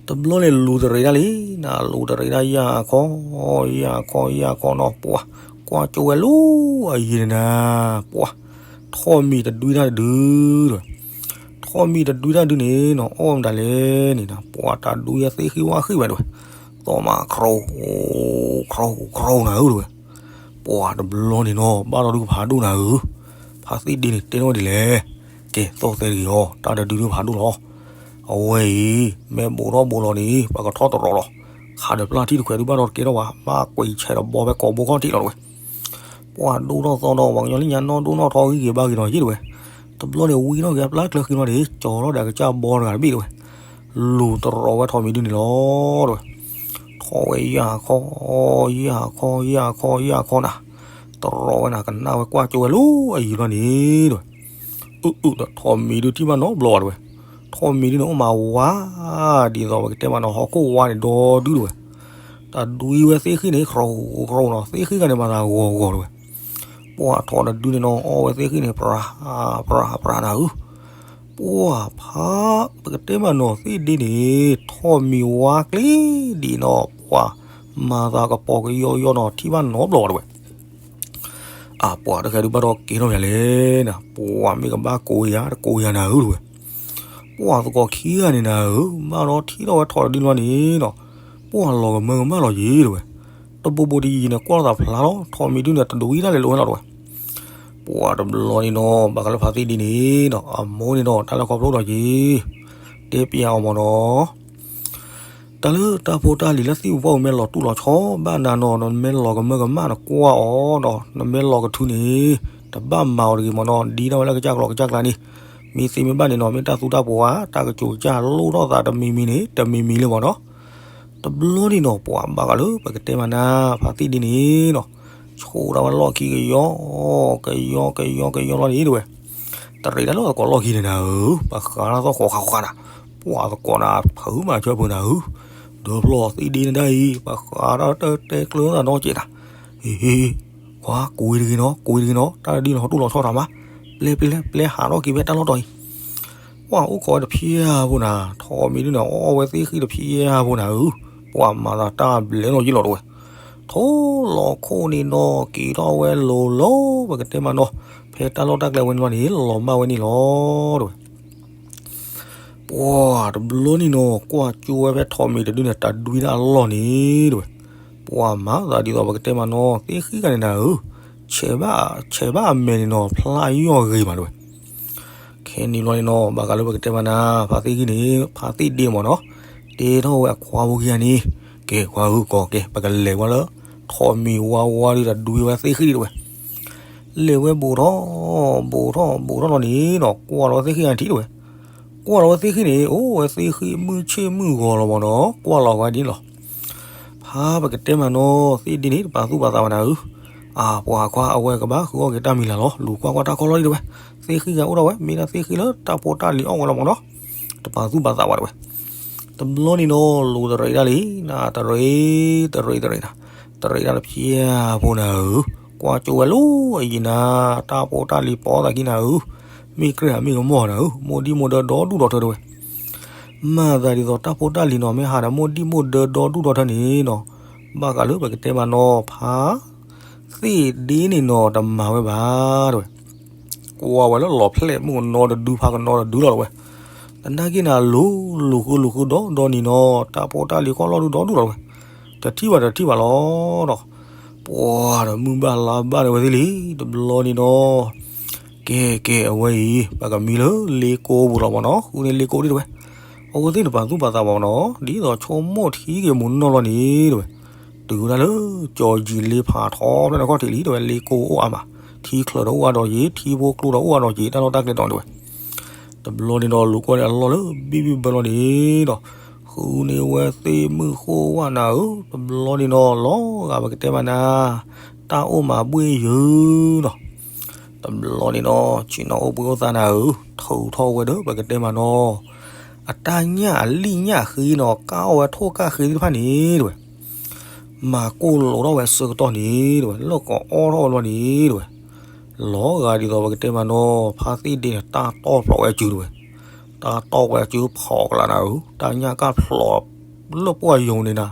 တဘျီန့ၣ်လူၤတရံးဒၣ်လံ, နလူၤတရံးဒၣ်ယၢ်ခီ, ယၢ်ခီ ယၢ်ခီနီၤ ပှၤ, ကွၢ်ကၠိဝဲလူၤအယံၤန့ၣ်နၤ, ပှၤ, ထိးမံၤတဒွံတၢ်တဒု, ထိးမံၤတဒွံတၢ်ဒုန့ၣ်နီၤ အီၣ်မတၤလဲၣ်န့ၣ်နၤ ပှၤ တၢ်ဒွံဝဲသ့ၣ်ဃံဝါဃံဝဲတဲဝဲ, သီၣ်မး ခရီခရီနၤဧၢတဲဝဲ, ပှၤတဘျီန့ၣ်နီၤ ဘၣ်ဒီးဒုးဖးဒိၣ်နၤဧၢ, ဖါသ့ၣ်ဒ့န့ၣ်တဲထီၣ်ဝဲဒ်လဲၣ်, ကဲ သီၣ်သဲတဂ့ၤအီၤ တၢ်တဒုဒုးဖးဒိၣ်လီၤ, အဝဲအံၤ မ့ၢ်ဘူးထီၣ်ဘူးလီၤန့ၣ် ပှၤကထီၣ်တရီးလီၤ, ခးဒီးပျၢ်ထံၣ်တခွဲးဒုးဘၣ်ဒီးတကဲထီၣ်ဘၣ်, ဘၣ်ကွံာ်ဆဲးဒီးဘီဖဲကိးဘိခီၣ်ထံးလီၤတဲဝဲ ပှၤဒိၣ်ထီၣ်သီဒီး ပှၤကညီလၢညါနီၢ်ဒိၣ်နီၢ်ထီဂံၢ်ဂ့ၤဘါဂ့ၤနီၤယ့ၢ်တဲဝဲ, တဘျီန့ၣ်ဝံထီၣ်က့ၤအပျၢ်ကျၢၤဃံလီၤန့ၣ် ကၠီၤထီၣ်ဒီးအကစၢ်ဘီတဂၤတဘ့ၣ်တဲဝဲ, လူၤတရီးဝဲထိးမံၤဒုန့ၣ်လီၤတဲဝဲ, ထိးဝဲယၢ်ခီ, ယၢ်ခီ ယၢ်ခီ ယၢ်ခီနၤ, တရီးဝဲနၤ ကနၣ်ဝဲကွၢ်ကၠိဝဲလူၤအယံၤဘျီန့ၣ်တဲဝဲ, အုၣ်အုၣ်ဒီးထိးမံၤဒုထံၣ်ဘၣ်နီတဘျီဘၣ်တဲဝဲ, ထိးမံၤဒုန့ၣ်အိၣ်မးဝါ ဒ်သိးပကတဲမးနီၤ ဟီၣ်ခိၣ်ဝါန့ၣ်ဒီဒုတဲဝဲ, တၢ်ဒွံဝဲသ့ၣ်ဃံန့ၣ် ခရီခရီနီၤ သ့ၣ်ဃံဂၤန့ၣ်မၤသးဂီၤဂီၤတဲဝဲ, ပှၤထိးတဒုန့ၣ်နီၤ အီၣ်ဝဲသ့ၣ်ဃံန့ၣ် ပြၤ ပြၤ ပြၤနၤဧၢ, ပှၤဖး ပကတဲမးနီၤ သ့ၣ်ဒ့န့ၣ် ထိးမံၤဝါကျ့ဒံးနီၤ ပှၤ မၤသးကပီၤကယီယီနီၤ ထံၣ်ဘၣ်နီတဘျီဘၣ်တဲဝဲ, အပှၤတဂၤဒုးဘၣ်ဒီးကဲထီၣ်မးလဲၣ်နၤ ပှၤမ့ၢ်ကဘၣ်ကိးယၤတကိးယၤနၤဧၢတဲဝဲ, ပှၤသကိးခံဂၤန့ၣ်နၤဧၢ ဘၣ်ဒီးထံၣ်ထီၣ်ဝဲထိးတဒုလီၤန့ၣ်နီၤ ပှၤလီၤကမၢကမၣ်လီၤယ့ၢ်တဲဝဲ, တဘိဘိတယံၤန့ၣ် ကွၢ်လိာ်သးဖျါလီၤ ထိးမံၤဒုန့ၣ် တဒွံတၢ်လဲၤလိာ်ဝဲလီၤတဲဝဲ, ပှၤတဘျီန့ၣ်နီၤ ဘၣ်ဃးလၢဖါသ့ၣ်ဒ့န့ၣ်နီၤ အမိၢ်န့ၣ်ဒီးတၢ်လဲၤခီဖျိဒီးက့ၤ တဲပျးအီၤမးနီၤ တၢ်လၢတၢ်ဖိတၢ်လံၤလၢသံၣ်ပူၤဖီပူၤမ့ၢ်လီၤတူၢ်လီၤဆီ ဘၣ်နၤနီၤ နမ့ၢ်လီၤကမၢကမၣ်နကွၢ်အီၤဒီး နမ့ၢ်လီၤကထုးန့ၣ် တဘၣ်မၤအီၤတဂ့ၤမးနီၤ ဒ်ထီၣ်ဝဲလၢကစၢ်ကျီကစၢ်ကျါန့ၣ် မ့ၢ်သ့မ့ၢ်ဘၣ်န့ၣ်နီၤ မ့ၢ်တၢ်သူတၢ်ပှီၤဧါ တၢ်ကစူၤကစၢ်လိၣ်ထီၣ်သးတမံၤမံၤန့ၣ် တမံၤမံၤလၢမးနီၤ တဘျီန့ၣ်နီၤ ပှၤဘၣ်ဃးလၢပကတဲမးနၤ ဖါသ့ၣ်ဒ့န့ၣ်နီၤ ဆိၣ်ဒၣ်ဝဲလီၢ်ခံကယီ ကယီကယီကယီလီၤန့ၣ်တဲဝဲ တရံးတၢ်လၢသကိးလီၢ်ခံန့ၣ်နၤဧၢ ပှၤဃးတၢ်သီၣ်ဃီဃာ်ဃာ်နၤ ပှၤသကိးနၤ ဖုးမၤဆၢဖုးနၤဧၢ ဒီဖျီသ့ၣ်ဒ့န့ၣ်ဒၣ်အံၤ ပှၤဃးတၢ်တတဲကျၢၤသးနီတစဲးနၤ ဟ့ၣ်ဟ့ၣ် ကွၢ် ကိးတဂ့ၤနီၤ ကိးတဂ့ၤနီၤ တၢ်တဒုလီၤတူၢ်လီၤဆီထီၣ်မး ပျဲပျဲပျဲဟးထီၣ်က့ၤဖဲတၢ်လီၢ်တီၤအံၤ ပှၤအိၣ်ခိးဝဲတဖျၢၣ်ဖိနၤ ထိးမံၤဒုန့ၣ် အီၣ်ဝဲသ့ၣ်ဃံတဖျၢၣ်ဖိနၤဧၢ ပှၤမၤသးတၢ်ဘျဲးနီၤယ့ၢ်လီၤတဲဝဲ ထိးလီၤခိၣ်န့ၣ်နီၤ က့ၤထီၣ်ဝဲလိၤလိၤ ပကတဲမးနီၤ ဖဲတၢ်လီၢ်တၢ်ကျဲဝဲန့ၣ်လီၤန့ၣ် လီၤမၢ်ဝဲန့ၣ်လီၤတဲဝဲ ပှၤတဘျီန့ၣ်နီၤ ကွၢ်ကၠိဝဲဖဲထိးမံၤတဒုန့ၣ် တၢ်ဒွံတၢ်အလီၢ်န့ၣ်တဲဝဲ ပှၤမၤသးဒ်သိးပကတဲမးနီၤ သ့ၣ်ဃံဂၤန့ၣ်နၤဧၢ ဆဲးဘၣ် ဆဲးဘၣ်အမဲာ်န့ၣ်နီၤ ဖျါယီၢ်ဂ့ၤမးတဲဝဲ ခဲန့ၣ်ဘျီန့ၣ်နီၤ ဘၣ်ဃးလၢပကတဲမးနၤ ဖါသ့ၣ်ဃံန့ၣ် ဖါသ့ၣ်ဒ့မးနီၤ တဲထီၣ်ဝဲအခွါဖိခံဂၤန့ၣ် ကဲ ခွါဧၢ ကီးကဲ ပကလဲၤဝဲလၢ ထိးမံၤဝါဝါဒုး တၢ်ဒွံဝဲသ့ၣ်ဃံဒံးတဲဝဲ လဲၤဝဲဘူးထီၣ် ဘူးထီၣ် ဘူးထီၣ်လီၤန့ၣ်နီၤ ကွၢ်လီၤဝဲသ့ၣ်ဃံဂၤထံးတဲဝဲ ကွၢ်လီၤဝဲသ့ၣ်ဃံန့ၣ် အိၣ်ဝဲသ့ၣ်ဃံမုၢ်ဆ့ၣ်မုၢ်ဂီၤလီၤမးနီၤ ကွၢ်လီၤဝဲဒ်န့ၣ်လီၤ ဖါပကတဲမးနီၤ သ့ၣ်ဒ့န့ၣ် တပာ်သူၣ်ပာ်သးဝဲနၤဧၢ အပှၤခွါ အဝဲကဘၣ်ဃုအီၣ်က့ၤတၢ်မံၤလၢ်လီၤ လူၤကွၢ်ကွၢ်တၢ်ခီၣ်လီၢ်ဒံးတဲဝဲ သ့ၣ်ဃံဂၤအိၣ်ထီၣ်ဝဲ မ့ၢ်ဒၣ်သ့ၣ်ဃံလၢတၢ်ဖိတၢ်လံၤအီၣ်ဝဲလီၤမးနီၤ တပာ်သူၣ်ပာ်သးဝဲတဲဝဲ တဘျီန့ၣ်နီၤ လူၤတရံးဒၣ်လံ နတရံး တရံး တရံးနၤ တရံးဒၣ်တဖျၢၣ်ဖိနၤဧၢ ကွၢ်ကၠိဝဲလီၤအယံၤနၤ တၢ်ဖိတၢ်လံၤပိာ်သးခံနၤဧၢ မ့ၢ်ကြၢးမ့ၢ်ကမီၤနၤဧၢ မိၢ်ဒံၣ်မိၢ်ဒၢဒီဒူၣ်ဒီထၢတဲဝဲ မၤသးဒ်သိးတၢ်ဖိတၢ်လံၤနီၤ မ့ၢ်ဟးဒီးမိၢ်ဒံၣ်မိၢ်ဒၢဒီဒူၣ်ဒီထၢန့ၣ်နီၤ ဘၣ်ဃးလၢပကတဲမးနီၤ ဖါ သ့ၣ်ဒ့န့ၣ်နီၤ တမၤဝဲဘၣ်တဲဝဲ ကွၢ်ဝဲလၢလီၤဖျဲၣ်မုၣ်ကနီတဒုဖါကနီတဒုလီၤတဲဝဲ သနာ်က့နၤ လူၤ လူၤဃုလူၤဃုဒီဒီနံၤနီၤ တၢ်ဖိတၢ်လံၤခီၣ်လီၢ်ဒုဒီဒူၣ်လီၤတဲဝဲ တထံၣ်ဘၣ်တထံၣ်ဘၣ်လီၤနီၤ ပှၤဒီးမုၢ်ဘၣ်လါဘၣ်န့ၢ်ဝဲသ့ၣ်လံ တဘျီန့ၣ်နီၤ ကဲကဲ အဝဲအံၤ ပကမံလၢလ့ကိပူၤလီၤမးနီၤ ဃုန့ၢ်လ့ကိဒ်တဲဝဲ အဝဲသ့ၣ်တပာ်သူၣ်ပာ်သးဘၣ်မးနီၤ ဒ်သိးဆိကမိၣ်ထံက့ၤမုၢ်နီၢ်လီၤန့ၣ်တဲဝဲ တုၤဝဲဒၣ်လၢ ကၠီၤယံၤလ့ဖးထီဖဲန့ၣ်ခီၣ်ထံးလံ တဲဝဲ လ့ကိအိၣ်အါမး ထံချၢးဒီးအိၣ်အါဒီးယံၤ ထံဖိကျိဒီးအိၣ်အါဒီးယံၤ တၢ်လီၢ်တၢ်ကျဲတီၤန့ၣ်တဲဝဲ တဘျီန့ၣ်ဒီး လူၤကွၢ်န့ၣ်အလီၢ်လၢဘံၣ်ဘံၣ်ဘၢလီၤန့ၣ်ဒီး ဃုန့ၢ်ဝဲသ့ၣ်မုၣ်ဃိဝၣ်နၤဧၢ တဘျီန့ၣ်ဒီး လီၤဂာ်ပကတဲမးနၤ တၢ်အိၣ်မးဘှ့ၣ်ယုာ်နီၤ တဘျီန့ၣ်ဒီး ဆ့ၣ်နီၤအိၣ်ဘှံးအိၣ်သါနၤဧၢ ထုးထီၣ်ဝဲဒီး ပကတဲမးနီၤ အတၢ်ညၣ်အလံၣ်ညၣ်ဃ့နီၤ ကၢ်အီၣ်ဝဲထိၣ်ကၢ်ဃ့သ့ၣ်တဖၣ်န့ၣ်တဲဝဲ မၤကိၢ်လိာ်ထီၣ်ဝဲဆၢကတီၢ်န့ၣ်တဲဝဲ လၢကအီၣ်ထီၣ်ဝဲဘျီန့ၣ်တဲဝဲ လီၤဂာ်ဒ်သိးပကတဲမးနီၤ ဖါသ့ၣ်ဒ့န့ၣ် တၢ်တီၢ်ဖျိးဝဲအစုတဲဝဲ တၢ်တီၢ်ဝဲအစုဖီၣ်ကလာ်နၤဧၢ တၢ်ညၣ်ကၢ်ဖျိး လၢပှၢ်ယိၤန့ၣ်နၤ,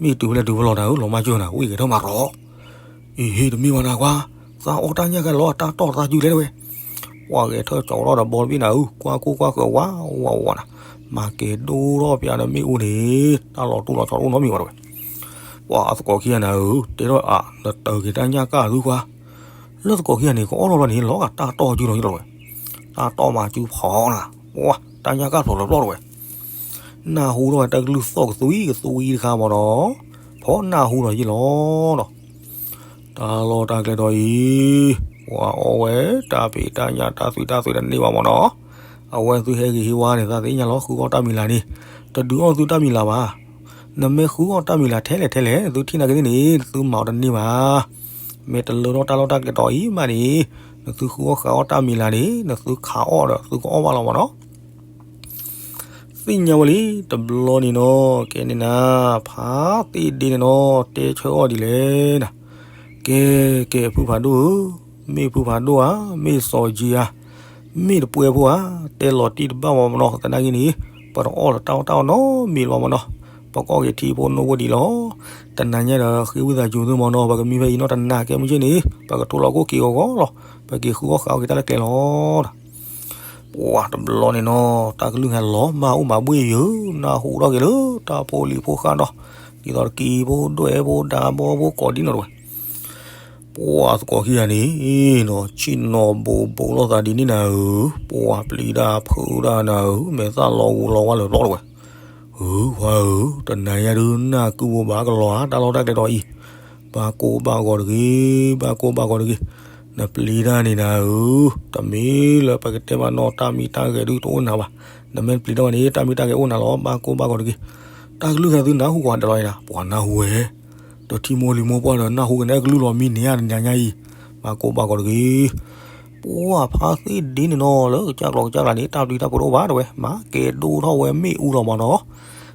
မ့ၢ်တုၤဖဲလဲၣ်တုၤဖဲလဲၣ်နၤဧၢ, လီၤမၢ်ကၠိနၤ, ဝံၣ်ဂဲၤထၢၣ်မၤရီၤ, အံၤ တမ့ၢ်ဘၣ်နၤကွၢ်, သးအီၣ်တၢ်ညၣ်ကါလီၤ အတၢ်တီၢ်သးစုလဲၣ်တဲဝဲ, ပှၤဂဲၤထၢၣ်ကၠီၤထီၣ်ဒီးဘီတဘ့ၣ်နၤဧၢ, ကွၢ်ကိၢ်ကွၢ်ဃၢၤဝးဝးဝးနၤ, မၤကဲၤဒိၣ်ထီၣ်ပျးဒီးမ့ၣ်အူန့ၣ်, တၢ်လီၤတူၢ်လီၤဆီတအိၣ်နီတမံၤဘၣ်တဲဝဲ, ပှၤအသကိးခံဂၤနၤဧၢ, တဲထီၣ်အါ, နတၢ်က့ၤတၢ်ညၣ်ကါသုကွၢ်, လၢသကိးခံဂၤန့ၣ် ကအီၣ်ထီၣ်လီၤန့ၣ် လီၤဂာ်တၢ်တီၢ်စုလီၤယလီၤဝဲ, တၢ်တီၢ်မၤစုဖီနၤ, ပှၤ တၢ်ညၣ်ကါဖျိးလီၤပျီၢ်တဲဝဲ နၢ်ဟူထီၣ်ဝဲတၢ်ကလုၢ်သီၣ်ကသွံကသွံတခါမ့ၢ်နီၤ, ဖီနၢ်ဟူလီၤယလီၤနီၤ, တၢ်လီၢ်တၢ်ကျဲဒီးအံၤ, ပှၤအီၣ်ဝဲ တၢ်ဖံးတၢ်ညၣ်တၢ်သွံးတၢ်သွဲးတန့ၢ်ဘၣ်မ့ၢ်နီၤ, အဝဲသုဟဲဂ့ၤဟ့ၣ်ဝါန့ၣ် သးသ့ၣ်ညါလီၤ ဃုအီၣ်တၢ်မံၤလၤန့ၣ်, တဒုးအီၣ်သုတၢ်မံၤလၤဘၣ်, နမ့ၢ်ဃုအီၣ်တၢ်မံၤလၤထဲလဲၣ်ထဲလဲၣ် သုထံၣ်နာ်က့သ့ၣ်န့ၣ် သုမၤအီၤတန့ၢ်ဘၣ် မ့ၢ်တလၢထီၣ်တၢ်လီၢ်တၢ်ကျဲတီၤအံၤမးန့ၣ်, နသုဃုအီၣ်ဃုအီၣ်တၢ်မံၤလၤန့ၣ် နသုခးအီၣ်ဒီးသုကအီၣ်ဘၣ်လီၤမ့ၢ်နီၤ, သ့ၣ်ညါဝဲလံ, တဘျီန့ၣ်နီၤ ကဲန့ၣ်နၤ, ဖါသ့ၣ်ဒ့န့ၣ်နီၤ တဲဆၢအီၤဒ်လဲၣ်နၤ, ကဲ, ကဲဖုဖးဒိၣ်ဧၢ, မ့ၢ်ဖုဖးဒိၣ်ဧါ, မ့ၢ်စီၤယံၤဧါ, မ့ၢ်တပှဲၤဖိဧါ, တဲလီၤတံၢ်တဘၣ်မ့ၢ်နီၤ သနာ်က့န့ၣ်, ပတအီၣ်လၢတၢ်အီၣ်တၢ်အီနီတမံၤလီၤမ့ၢ်နီၤ, ပကအီၣ်က့ၤထံဖိနိဖိဒံးလီၤ, တနၤညါဒီးဃ့ဝံသးစူၤသုမ့ၢ်နီၤ ပကမံဖဲအံၤနီတနၤကဲမုၢ်ဆ့ၣ်န့ၣ် ပကထိးလီၤခိၣ်က့ၤဂီၤဂီၤလီၤ, ပက့ၤဃုအီၣ်ဃုအီၣ်က့ၤတၢ်လၢကျဲလီၤ ပှၤတဘျီန့ၣ်နီၤ တၢ်ကလုၢ်ဟဲလီၤမၢ်အိၣ်မးဘှ့ၣ်ယၢၤ နၢ်ဟူထီၣ်က့ၤလၢတၢ်ဖိလံၤဖိဃၢ်ဒီး ဒ်သိးတကံဖိဒွဲၣ်ဖိဒါဘီဖိကိးဒ်နီၢ်တဝဲ, ပှၤသကိးခံဂၤန့ၣ်နီၤ ဆ့ၣ်နီၤဘိးဘိးလိာ်သးဒ်န့ၣ်နၤဧၢ, ပှၤပျံၤတၢ်ဖုးတၢ်နၤဧၢ, မဲာ်သၣ်လီၤဂူၤလီၤဝါလၢာ်ပျီတဝဲ, ဧၢ ခွါဧၢ, တနၤညါဒုးနၢ်ကုၢ်ဘိးဘၣ်ကလီၤဧါ တၢ်လီၢ်တၢ်ကျဲတီၤအံၤ, ဘၣ်ကိၢ်ဘၣ်ဂီၤတဂ့ၤ, ဘၣ်ကိၢ်ဘၣ်ဂီၤတဂ့ၤ, နပျံၤတၢ်န့ၣ်နၤဧၢ, တမ့ၢ်လၢပကတဲဘၣ်နီၢ်တၢ်မံတၢ်ဂဲၤဒုးတအိၣ်နၤဘၣ်, နမ့ၢ်တပျံၤတၢ်ဘၣ်န့ၣ် တၢ်မံတၢ်ဂဲၤအိၣ်နၤလီၤ ဘၣ်ကိၢ်ဘၣ်ဂီၤတဂ့ၤ, တၢ်ကလုၢ်ဟဲသုနၢ်ဟူကွၢ်ဒီးလီၤနၤ ပှၤနၢ်ဟူဝဲ, ဒီးထံမိၢ်လံၤမိၢ်ပှၢ်ဒီးနၢ်ဟူကနဲကလုၢ်လီၤမံန့ၢ်ဧါတနၤညါအံၤ, ဘၣ်ကိၢ်ဘၣ်ဂီၤတဂ့ၤ ပှၤဖါသ့ၣ်ဒ့န့ၣ်နီၤ လၢကစၢ်ကျီကစၢ်ကျါန့ၣ် တၢ်ပျံၤတၢ်ဖုးတအိၣ်ဘၣ်တဝဲ မၤကဲၤဒိၣ်ထီၣ်ဝဲမ့ၣ်အူလီၤမ့ၢ်နီၤ,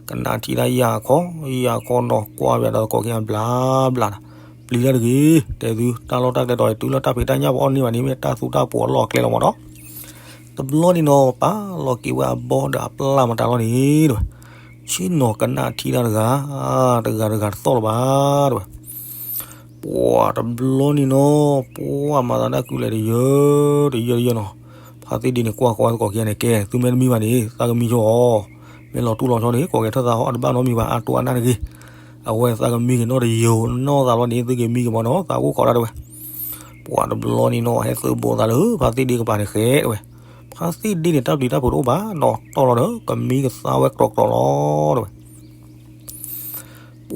ကနၣ်ထံၣ်တၢ်ယၢ်ခီ ယၢ်ခီနီၤ ကွၢ်ဝဲဒီးသကိးခံဂၤဘျးဘျးနၤ, ပျံၤတၢ်တဂ့ၤ တဲသု တၢ်လီၢ်တၢ်ကျဲတီၤအံၤ တုၤလၢတၢ်ဖံးတၢ်ညၣ်ပအီၣ်န့ၢ်ဘၣ်န့ၣ် မ့ၢ်တၢ်သူတၢ်ပှီၤအလီၢ်အကျဲလီၤမ့ၢ်နီၤ, တဘျီန့ၣ်နီၤ ပာ်လီၤက့ၤဝဲအဘီဒီးအပျၢ်မတၤလီၤန့ၣ်တဝဲ, ဆ့ၣ်နီၤကနၣ်ထံၣ်တၢ်တဂၤ, တဂၤတဂၤတသီၣ်လၢၤဘၣ်တဝဲ ပှၤတဘျီန့ၣ်နီၤ ပှၤမၤသးဒၣ်ကုလဲၤတယၢတယၢတယၢနီၤ, ဖါသ့ၣ်ဒ့န့ၣ်ကွၢ်ဃီသကိးခံဂၤန့ၣ် ကဲ သုမ့ၢ်တမံဘၣ်န့ၣ် သးကမံဆိအီၤ, မ့ၢ်လီၤတူၢ်လီၤဆီန့ၣ် ကိးကဲထၢၣ်သးဟီၣ်တဘၣ်နီတမံၤဘၣ် အတိၢ်အနၢ်တဂ့ၤ, အဝဲသးကမံက့ၤနီတယိာ်နီၢ်သးလီၤန့ၣ် သုက့ၤမံက့ၤမ့ၢ်နီၤ သးအိၣ်ခိးဒၣ်တဝဲ ပှၤတဘျီန့ၣ်နီၤ ဟဲသုးဘိးသးလၢ ဖါသ့ၣ်ဒ့ကပၤန့ၣ်ဃဲတဝဲ, ဖါသ့ၣ်ဒ့န့ၣ် တၢ်ပျံၤတၢ်ဖုးတအိၣ်ဘၣ်နီၤ တီၢ်လီၤဒီး ကမံကသါဝဲကြီကြီလီၤတဝဲ ပှ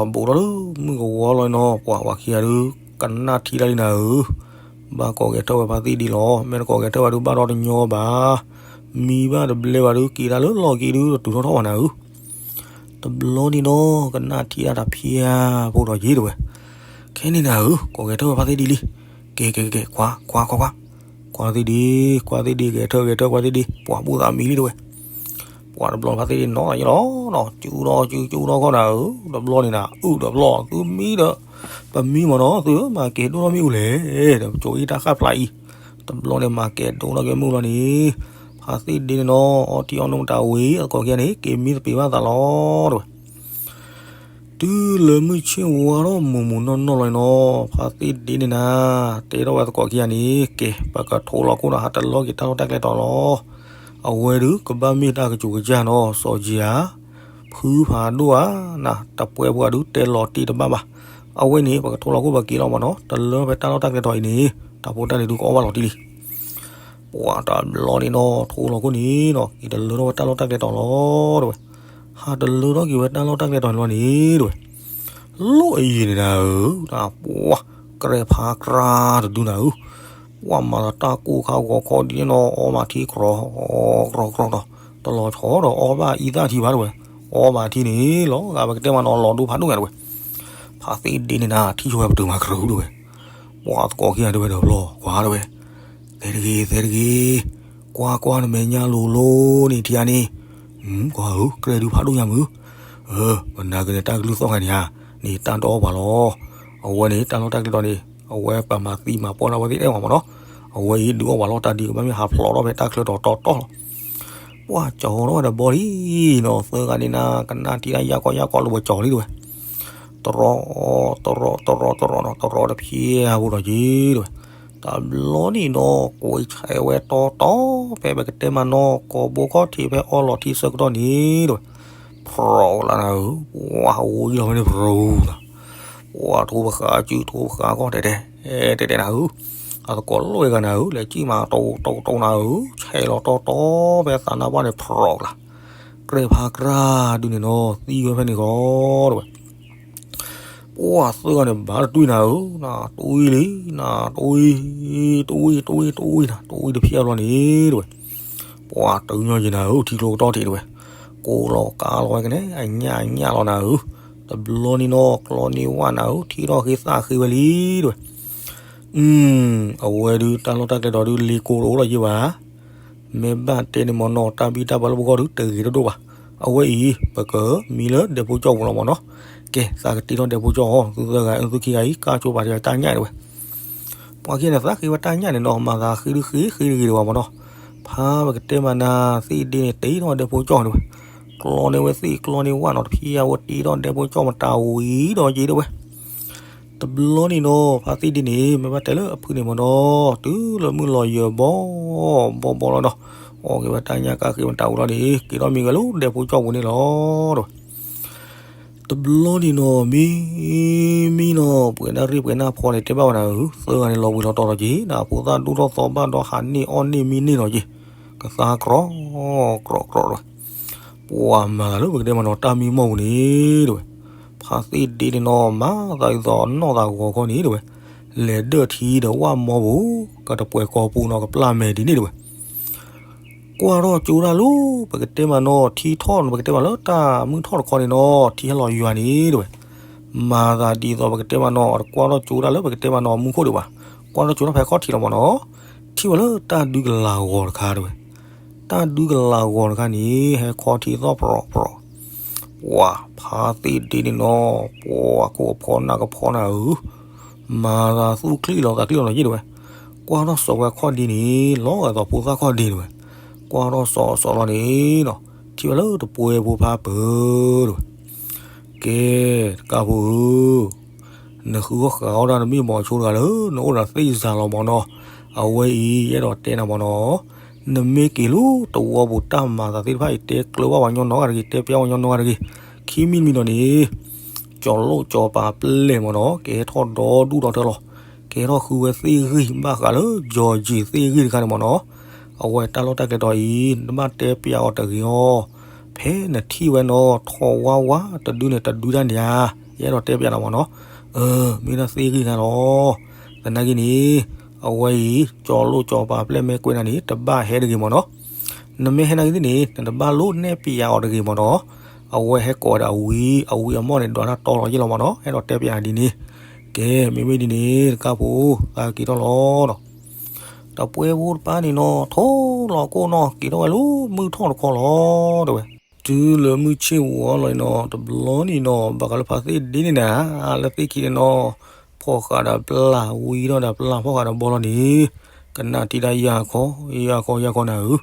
ၤဘူးထီၣ်လၢမုၢ်ကဝီၤလီၤနီၤ ပှၤဝၤခံဂၤဒုး ကနၣ်ထံၣ်တၢ်လံနၤဧၢ, ဘၣ်ကိးကဲထၢၣ်ဝဲဖါသ့ၣ်ဒ့လီၤ, မ့ၢ်တကိးကဲထၢၣ်ဝဲဒုး ဘၣ်ထီၣ်တညီဘၣ်, မံဘၣ်တဘျဲဘၣ်ဒုး က့ၤတၢ်လၢလီၢ်က့ၤဒုး တတုၤထီၣ်ထီၣ်ဘၣ်နၤဧၢ, တဘျီန့ၣ်နီၤ ကနၣ်ထံၣ်တၢ်တဖၠၣ်ဖိဒီးယ့တဝဲ, ခဲန့ၣ်နၤဧၢ, ကိးကဲထၢၣ်ဝဲဖါသ့ၣ်ဒ့လံ, ကဲကဲကဲ ကွၢ်ကွၢ်ကွၢ်ကွၢ်, ကွၢ်သ့ၣ်ဒ့, ကွၢ်သ့ၣ်ဒ့ ကဲထၢၣ်ကဲထၢၣ် ကွၢ်သ့ၣ်ဒ့ ပှၤဘူးသးမံလံတဝဲ ပှၤတဘျီဖါသ့ၣ်ဒ့နီၣ်ယလီၤနီၤ ကၠူဒီကၠူကၠူဒီခီၣ်နၤဧၢ, တဘျီန့ၣ်နၤ အုၣ်တဘျီ သုမံဒီး ပမံမ့ၢ်နီၤ သုမၤကဲၤဒိၣ်ထီၣ်မ့ၣ်အူလဲၣ်, ဒီးပကၠိအံၤတၢ်ဃၣ်ဖျါအံၤ, တဘျီန့ၣ်မၤကဲၤဒိၣ်ထီၣ်က့ၤမ့ၣ်အူလီၤန့ၣ်, ဖါသ့ၣ်ဒ့န့ၣ်နီၤ အီထံအီနိၣ်မတၤဝံၤ အသကိးခံဂၤန့ၣ် က့ၤမံသပ့ၤဘၣ်သးလီၤတဝဲ တုၤလၢမုၢ်ဆ့ၣ်ဝါထီၣ်မူးမူးနီၢ်နီၢ်လီၤနီၤ, ဖါသ့ၣ်ဒ့န့ၣ်နၤ တဲထီၣ်ဝဲသကိးခံဂၤန့ၣ် ကဲ ပကထိးလီၤခိၣ်ဒီးဟးတလီၤက့ၤတၢ်လီၢ်တၢ်ကျဲတီၤလီၤ, အဝဲဒုးကဘၣ်မ့ၢ်တၢ်ကစူးကစၢ်နီၤ စီၤယံၤဧါ, ဖုဖးဒိၣ်ဧါ, နတပှဲၤပှၤဒုးတဲလီၤတံၢ်တဘၣ်ဘၣ်, အဝဲန့ၣ် ပကထိးလီၤခိၣ်ပက့ၤလီၤမ့ၢ်နီၤ တလၢဖဲတၢ်လီၢ်တၢ်ကျဲတီၤအံၤန့ၣ် တၢ်ဖိတၢ်လံၤဒုးကအီၣ်ဘၣ်လီၤတံၢ်လံ ပှၤတဘျီန့ၣ်နီၤ ထိးလီၤခိၣ်န့ၣ်နီၤ က့ၤတလၢထီၣ်ဝဲတၢ်လီၢ်တၢ်ကျဲတီၤလီၤတဝဲ, ဟးတလၢထီၣ်က့ၤဝဲတၢ်လီၢ်တၢ်ကျဲတီၤန့ၣ်လီၤန့ၣ်တဝဲ, လီၢ်အယံၤန့ၣ်နၤဧၢ, ပှၤကြဲးဖးကြါတဒုနၤဧၢ, ပှၤမၤသးတၢ်ကိၢ်ခါဂီၤခီဒ်န့ၣ်နီၤ အီဘၣ်ထံကြီ ကြီကြီဒီး တလီၤဆီဒီးအီဘၣ်အံသၣ်ထံဘၣ်တဝဲ, အီဘၣ်ထံန့ၣ်လီၤဂာ်ပကတဲမးနီၤ လီၤဒိဖးဒိၣ်ညါတဝဲ, ဖါသ့ၣ်ဒ့န့ၣ်နၤ ထံၣ်ဆိဝဲပတုာ်မၤကြၢးတဝဲ ပှၤသကိးခံဂၤတဲဝဲဒီးဘျီ ကွၢ်တဝဲ, သဲတဂ့ၤ သဲတဂ့ၤ, ကွၢ်ကွၢ်နမဲာ်ညါလိၤလိၤန့ၣ်ထံဂၤန့ၣ်, ကွၢ်ဧၢ ကြဲးဒုးဖးဒိၣ်ညါမုၢ်, ပနာ်က့ၤန့ၣ်တၢ်ကလုၢ်သီၣ်ဂၤန့ၣ်ဧါ, န့ၣ်တၢ်တအီၣ်ပှၤလီၤ, အဝဲန့ၣ် တၢ်လီၢ်တၢ်ကျဲတီၤန့ၣ် အဝဲပှၤမၤသံမၤပှီၢ်တၢ်ဝဲသ့ၣ်အဲၣ်ဝဲမးနီၤ, အဝဲအံၤဒုးအီၣ်ပှၤလီၤတၢ်ဒ်ကဘၣ်မ့ၢ်ဟးဖျိးထီၣ်ဖဲတၢ်ချၢတီၤတီၤတီၤလီၤ. ပှၢ်ကၠီၤထီၣ်ဝဲဒီးဘီလံနီၤ, သၢဂၤန့ၣ်နၤ ကနၣ်ထံတၢ်ယၢ်ကီယၢ်ကီလိာ်ဝဲကၠီၤလံတဲဝဲ, တရီတရီတရီတရီနီၤ တရီတဖျဲအပူၤဒီးက့တဲဝဲ, တဘျီန့ၣ်နီၤ ကွံာ်ဆဲးဝဲတီတီ ဖဲပကတဲမးနီၤ ကိာ်ဘိခီၣ်ထံးဖဲအီလီၤထံဆၢကတီၢ်န့ၣ်တဲဝဲ, ဖြီၣ်လၢနၤဧၢ, ပှၢ်ဝံၤလီၤဖဲန့ၣ် ဖြီၣ်လီၤ ပှၢ်ထိပဃာ်စုထိပဃာ်ခီၣ်တဲတဲ, တဲတဲနၤဧၢ, အသကိးလိၣ်ဝဲဂၤနၤဧၢ, လဲၤစံၣ်မးတိတိနၤဧၢ, ဆဲးလီၤတီတီဖဲသးနါပှၢ်န့ၣ် ဖြီၣ်လီၤ, ကြဲးဖးကြၢ်ဒုန့ၣ်နီၤ သံဝဲဖဲန့ၣ်ဂီၤတဲဝဲ ပှၢ်သၢဂၤန့ၣ် ဘၣ်တတွံၢ်နၤဧၢ, နတွံၢ်လံ, နတွံၢ်, တွံၢ်တွံၢ်တွံၢ်နၤ တွံၢ်တဖျဲအဘျီန့ၣ်တဲဝဲ, ပှၢ်တုၤညီယံၤနၤဧၢ ထံကျိကတီၢ်ထံးတဲဝဲ, ကိးလီၤကါလီၤဝဲကနဲ အညၣ်အညၣ်လီၤနၤဧၢ, တဘျီန့ၣ်နီၤ ကျီန့ၢ်ဝၣ်နၤဧၢ ထံထီၣ်ဃ့သၣ်ဃ့ဝဲလံတဲဝဲ, အဝဲဒုးတၢ်လီၢ်တၢ်ကျဲဒီးဒုးလ့ကိတအိၣ်လီၤယံၤဘၣ် မ့ၢ်ဘၣ်တဲန့ၣ်မ့ၢ်နီၤ တၢ်ဘံၣ်တၢ်ဘၢလၢပဂီၢ်ဒုးတဂ့ၤတဒိၣ်ဘၣ်, အဝဲအံၤ ပကမံလၢဒဲဖိကၠီၣ်ပူၤလီၤမ့ၢ်နီၤ, ကဲ သးကတ့ထီၣ်ဒဲဖိကၠီၣ်အီၤ သုသၢဂၤအသုခံဂၤအံၤ ကၢ်ကၠိပာ်တၢ်ညၣ်တဲဝဲ, ပှၤခံဂၤန့ၣ် သးဃ့ဝဲတၢ်ညၣ်န့ၣ်နီၤ မၤသးဃ့ဒုဃ့ ဃ့တဂ့ၤဒံးဘၣ်မ့ၢ်နီၤ, ဖးပကတဲမးနၤ သ့ၣ်ဒ့န့ၣ် တ့ထီၣ်ဒဲဖိကၠီၣ်တဲဝဲ, ကျီန့ၢ်ဝဲသ့ၣ်ကျီန့ၢ်ဝၣ်နီၤ တဖျဲအဝဲတ့ထီၣ်ဒဲဖိကၠီၣ်မတၤဝံၤဒီးက့တဲဝဲ တဘျီန့ၣ်နီၤ ဖါသ့ၣ်ဒ့န့ၣ် မ့ၢ်ဘၣ်တဲလၢအဖုန့ၣ်မ့ၢ်နီၤ တုၤလၢမုၢ်လီၤယၢၤဘီဘီဘီလီၤနီၤ, အီၣ်က့ၤဝဲတၢ်ညၣ်ကၢ်ဃ့မတၤဝံၤလီၤန့ၣ် က့ၤထီၣ်မံဝဲလၢဒဲဖိကၠီၣ်ပူၤန့ၣ်လီၤတဲဝဲ, တဘျီန့ၣ်နီၤ မံ မံနီၤ ပှဲၤနၣ်ရံၣ်ပှဲၤနၣ်ဖီန့ၣ် တဲဘၣ်ဝဲနၤဧၢ သၢဂၤန့ၣ်လီၤဝံၤလီၤတီၤလီၤက့ၤ နဖိသၣ်ဒူၣ်ထီၣ်သီဘၣ်ဒီးဟးန့ၢ်အီၣ်န့ၢ်မံန့ၢ်လီၤက့ၤ, ကသါကြီ ကြီကြီတဲဝဲ ပှၤမၤသးလၢပကတဲမ့ၢ်နီၤ တၢ်မံမီၢ်ပူၤန့ၣ်တဲဝဲ, ဖါသ့ၣ်ဒ့န့ၣ်နီၤ မၤသးဒ်သိးနီၢ်သးဂီၤခီန့ၣ်တဲဝဲ, လဲၤဒၢၣ်ထံဒီးဝၣ်မီပူၤ ကတပှဲၤကီၤပူၤနီၤ ကပျၢ်မဲာ်ဒ်န့ၣ်တဲဝဲ, ကွၢ်ထီၣ်ကၠိတၢ်လၢ ပကတဲမ့ၢ်နီၤ ထံထီၣ် ပကတဲမ့ၢ်လၢတၢ်မုၢ်ထီၣ်တခီန့ၣ်နီၤ ထံဟဲလီၤယွၤန့ၣ်တဲဝဲ, မၤသးဒ်သိးပကတဲမ့ၢ်နီၤ ကွၢ်ထီၣ်ကၠိတၢ်လၢပကတဲမ့ၢ်နီၤ မူခိၣ်ဒံးဘၣ်, ကွၢ်ထီၣ်ကၠိတၢ်ဖဲခီၣ်ထံးလီၤမ့ၢ်နီၤ, ထံၣ်ဝဲလၢတၢ်ဒုကလၤဂီၤတခါတဲဝဲ, တၢ်ဒုကလၤဂီၤတခါန့ၣ် ဟဲခီထံသီၣ်ပြီၤပြီၤ, ပှၤဖါသ့ၣ်ဒ့န့ၣ်နီၤ ပှၤခိၣ်အဖီနၢ်ကဖီနၤဧၢ, မၤသးသူၣ်ချံလီၤသးချံလီၤနီၤယ့ၣ်တဲဝဲ, ကွၢ်ထီၣ်စီၤဝဲခီၣ်ဒ့န့ၣ် လီၤဂာ်သိးဖိသၣ်ခီၣ်ဒ့တဲဝဲ, ကွၢ်ထီၣ်စီၤစီၤလီၤန့ၣ်နီၤ ထံၣ်ဝဲလၢတပှဲၤဖိဖါပၢၤတဲဝဲ, ကဲ တကးဖိဧၢ နဃုအီၣ်ဃုအီၣ်တၢ်နမ့ၢ်ဘီဆိတဂၤလၢ နအိၣ်ဒီးသ့ၣ်စၤလီၤမ့ၢ်နီၤ, အဝဲအံၤ ယအဲၣ်ဒိးတဲနၤမ့ၢ်နီၤ, နမ့ၢ်က့ၤလၢတဝီပူၤတၢ်မၤသးသ့ၣ်တဖၣ်အံၤ တဲကျၢၤဘၣ်ပှၤညီနီတဂၤတဂ့ၤ တဲပျဲပှၤညီနီတဂၤတဂ့ၤ, ခံမံၤတမံၤဒီးန့ၣ် ကၠီၤလိၣ်ကၠီၤပၤပျဲၢ်မ့ၢ်နီၤ ကဟဲထီၣ်ဒီဒူၣ်ဒီထၢလီၤ, ကဟဲထီၣ်ဃုဝဲသ့ၣ်ဂံၢ်ဘၣ်ဃးလၢ ကၠီၤယံၤသ့ၣ်ဂံၢ်တခါန့ၣ်မ့ၢ်နီၤ, အဝဲတၢ်လီၢ်တၢ်ကျဲဒီးအံၤ နဘၣ်တဲပျဲအီၤတဂ့ၤအီၤ, ဖဲနထံၣ်ဝဲနီၤ ထီၣ်ဝါဝါတဒုန့ၣ် တဒုတၢ်န့ၣ်ဧါ, ယအဲၣ်ဒိးတဲပျဲနၤမ့ၢ်နီၤ, အၢ မ့ၢ်ဒၣ်သ့ၣ်ဂံၢ်ခါလီၤ, သနာ်က့န့ၣ် အဝဲအံၤ ကၠီၤလိၣ်ကၠီၤပၤပျဲၢ်မ့ၢ်ကွဲးနၤန့ၣ် တဘၣ်ဟဲတဂ့ၤမ့ၢ်နီၤ, နမ့ၢ်ဟဲနာ်က့သ့ၣ်န့ၣ် နတဘၣ်လိၣ်နဲၣ်ပျဲအီၤတဂ့ၤမ့ၢ်နီၤ, အဝဲဟဲကိးဝဲဒၣ်ဝံၤ အဝံၤအမီၢ်န့ၣ် ဒွးတၢ်တီလီၤယ့ၣ်လီၤမ့ၢ်နီၤ, အဲၣ်ဒိးတဲပျဲနၤဒ်န့ၣ်, ကဲ မ့မ့ၢ်ဒ်န့ၣ် တကးဖိ သးက့ၤထီၣ်လီၤနီၤ, တပှဲၤဖိတပၤန့ၣ်နီၤ ထိၣ်လီၤကိၢ်နီၤ က့ၤထီၣ်ဝဲလၢမုၢ်ထီၣ်တခီလီၤ တဲဝဲ, တုၤလၢမုၢ်ဆ့ၣ်ဝီလီၤနီၤ တဘျီန့ၣ်နီၤ ဘၣ်ဃးလၢဖါသ့ၣ်ဒ့န့ၣ်နၤ လၢသ့ၣ်ခံန့ၣ်နီၤ, ဖီၣ်ဃာ်ဒီးပျၢ် ဝံထီၣ်ဒီးပျၢ်ဖီၣ်ဃာ်ဒီးဘီလီၤန့ၣ်, ကနၣ်ထံတၢ်ယၢ်ခီ ယၢ်ခီ ယၢ်ခီနၤဧၢ,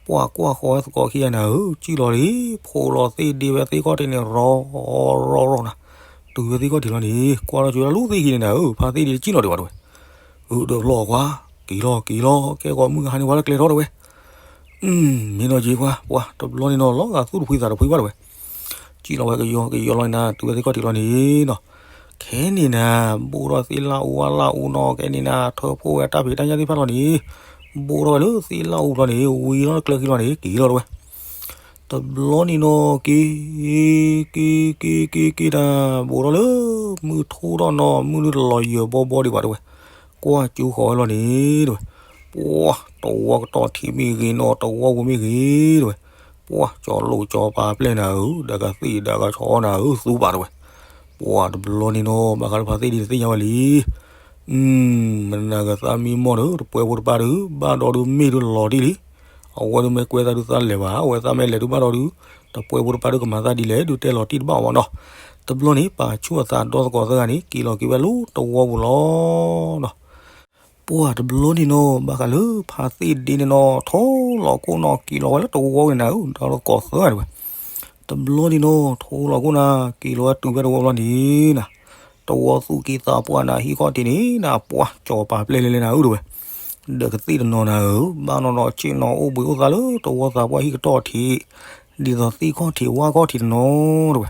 ပှၤကွၢ်ဃီဝဲသကိးခံဂၤနၤဧၢ, စံၣ်လီၤလံ, ဖိးလီၤသ့ၣ်ဒ့ဝဲသ့ၣ်ခီၣ်ထံးန့ၣ် ရီ ရီရီနၤ, တုၤဝဲသ့ၣ်ခီၣ်ထံးလီၤန့ၣ် ကွၢ်ထီၣ်ကၠိတၢ်လၢသ့ၣ်ခံန့ၣ်နၤဧၢ, ဖါသ့ၣ်ဒ့တစံၣ်လီၤဒံးဘၣ်တဲဝဲ, အၢ ဒီးဖျီၣ်ကွၢ်, က့ၤလီၤ က့ၤလီၤ ကဲကီးမုၢ်ဟါန့ၣ်ဝဲလၢကျဲထီၣ်တဲဝဲ မ့ၢ်နီၤက့ၤကွၢ် ပှၤတဘျီန့ၣ်နီၤ လီၤဂာ်သူၣ်တဖှံသးတဖှံဘၣ်တဲဝဲ, စံၣ်လီၤဝဲကယီကယီလီၤနၤ တုၤဝဲသ့ၣ်ခီၣ်ထံးလီၤန့ၣ်နီၤ, ခဲန့ၣ်နၤ ဘိၣ်ထီၣ်သ့ၣ်လၣ်အူဝါလၣ်အူနီၤ ခဲန့ၣ်နၤ ထၢဖှိၣ်ဝဲတၢ်ဖံးတၢ်ညၣ်သ့ၣ်တဖၣ်လီၤန့ၣ်, ဘိၣ်ထီၣ်ဝဲလၢသ့ၣ်လၣ်အူလီၤန့ၣ် ဝံၤလီၤကျဲခံလီၤန့ၣ် က့ၤလီၤတဲဝဲ တဘျီန့ၣ်နီၤ က့ၤ က့ၤ က့ၤ က့ၤ က့ၤတၢ် ဘူးထီၣ်လၢ မုၢ်ထီၣ်ထီၣ်နီၤ မုၢ်ဒုးတလီၤယၢၤဘီဘီဒံးဘၣ်တဲဝဲ, ကွၢ်ကၠိဃီၤဝဲလီၤန့ၣ်တဲဝဲ, ပှၤ တဝီကတီၢ်ထံးမ့ၢ်ဂ့ၤနီၤ တဝီပူၤမ့ၢ်ဂ့ၤတဲဝဲ, ပှၤ ကၠီၤလိၣ်ကၠီၤပၤပျဲၢ်နၤဧၢ ဒီးကသံၣ်ဒီးကဆီနၤဧၢ သူပာ်တဲဝဲ, ပှၤတဘျီန့ၣ်နီၤ ဘၣ်ဃးလၢဖါသ့ၣ်ဒ့တသ့ၣ်ညါဝဲလံ မနၤကသးမံမီၢ်ဒီး တပှဲၤဖိတပၤဒုး ဘၣ်ဒီဒုးမ့ၢ်ဒုးလီၤတံၢ်လံ, အဝဲဒုးမ့ၢ်ကွဲသးဒုးသးလဲၤဘၣ် အဝဲသးမ့ၢ်လဲၤဒုးဘၣ်ဒီဒုး တပှဲၤဖိတပၤဒုးကမၤသးဒ်လဲၣ်ဒုးတဲလီၤတံၢ်တဘၣ်အီၤမ့ၢ်နီၤ, တဘျီန့ၣ် ပာ်ဆူၣ်အသးဒီသကိးသၢဂၤန့ၣ် က့ၤလီၤက့ၤဝဲလၢတဝီပူၤလီၤနီၤ. ပှၢ်တဘျီန့ၣ်နီၤ ဘၣ်ဃးလၢဖါသ့ၣ်ဒ့န့ၣ်နီၤ ထိလီၤခိၣ်နီၤ က့ၤလီၤဝဲလၢတဝီန့ၣ်နၤဧၢ ဒီးတကိးသၢဝဲ. တဘျီန့ၣ်နီၤ ထိလီၤခိၣ်နၤ က့ၤလီၤဝဲတုၤဖဲတဝီဘျီန့ၣ်နၤ, တဝီသူၣ်က့သးပှၢ်နၤ ဟံၣ်ခီၣ်ထံးန့ၣ်နၤ ပှၢ်ကၠီၤပၤပျဲၢ်လဲၤလဲၤနၤဧၢ တဲဝဲ. ဒီးကသ့ၣ်တနီၤနၤဧၢ ဘၣ်နီၢ်နီၢ်ဆ့ၣ်နီၤ အိၣ်ဘှံးအိၣ်သါလၢတဝီသးပှၢ်ဟံၣ်ကတီၢ်ထံး, ဒ်သိးသ့ၣ်ခီၣ်ထံးဝၣ်ခီၣ်ထံးတနီၤ တဲဝဲ.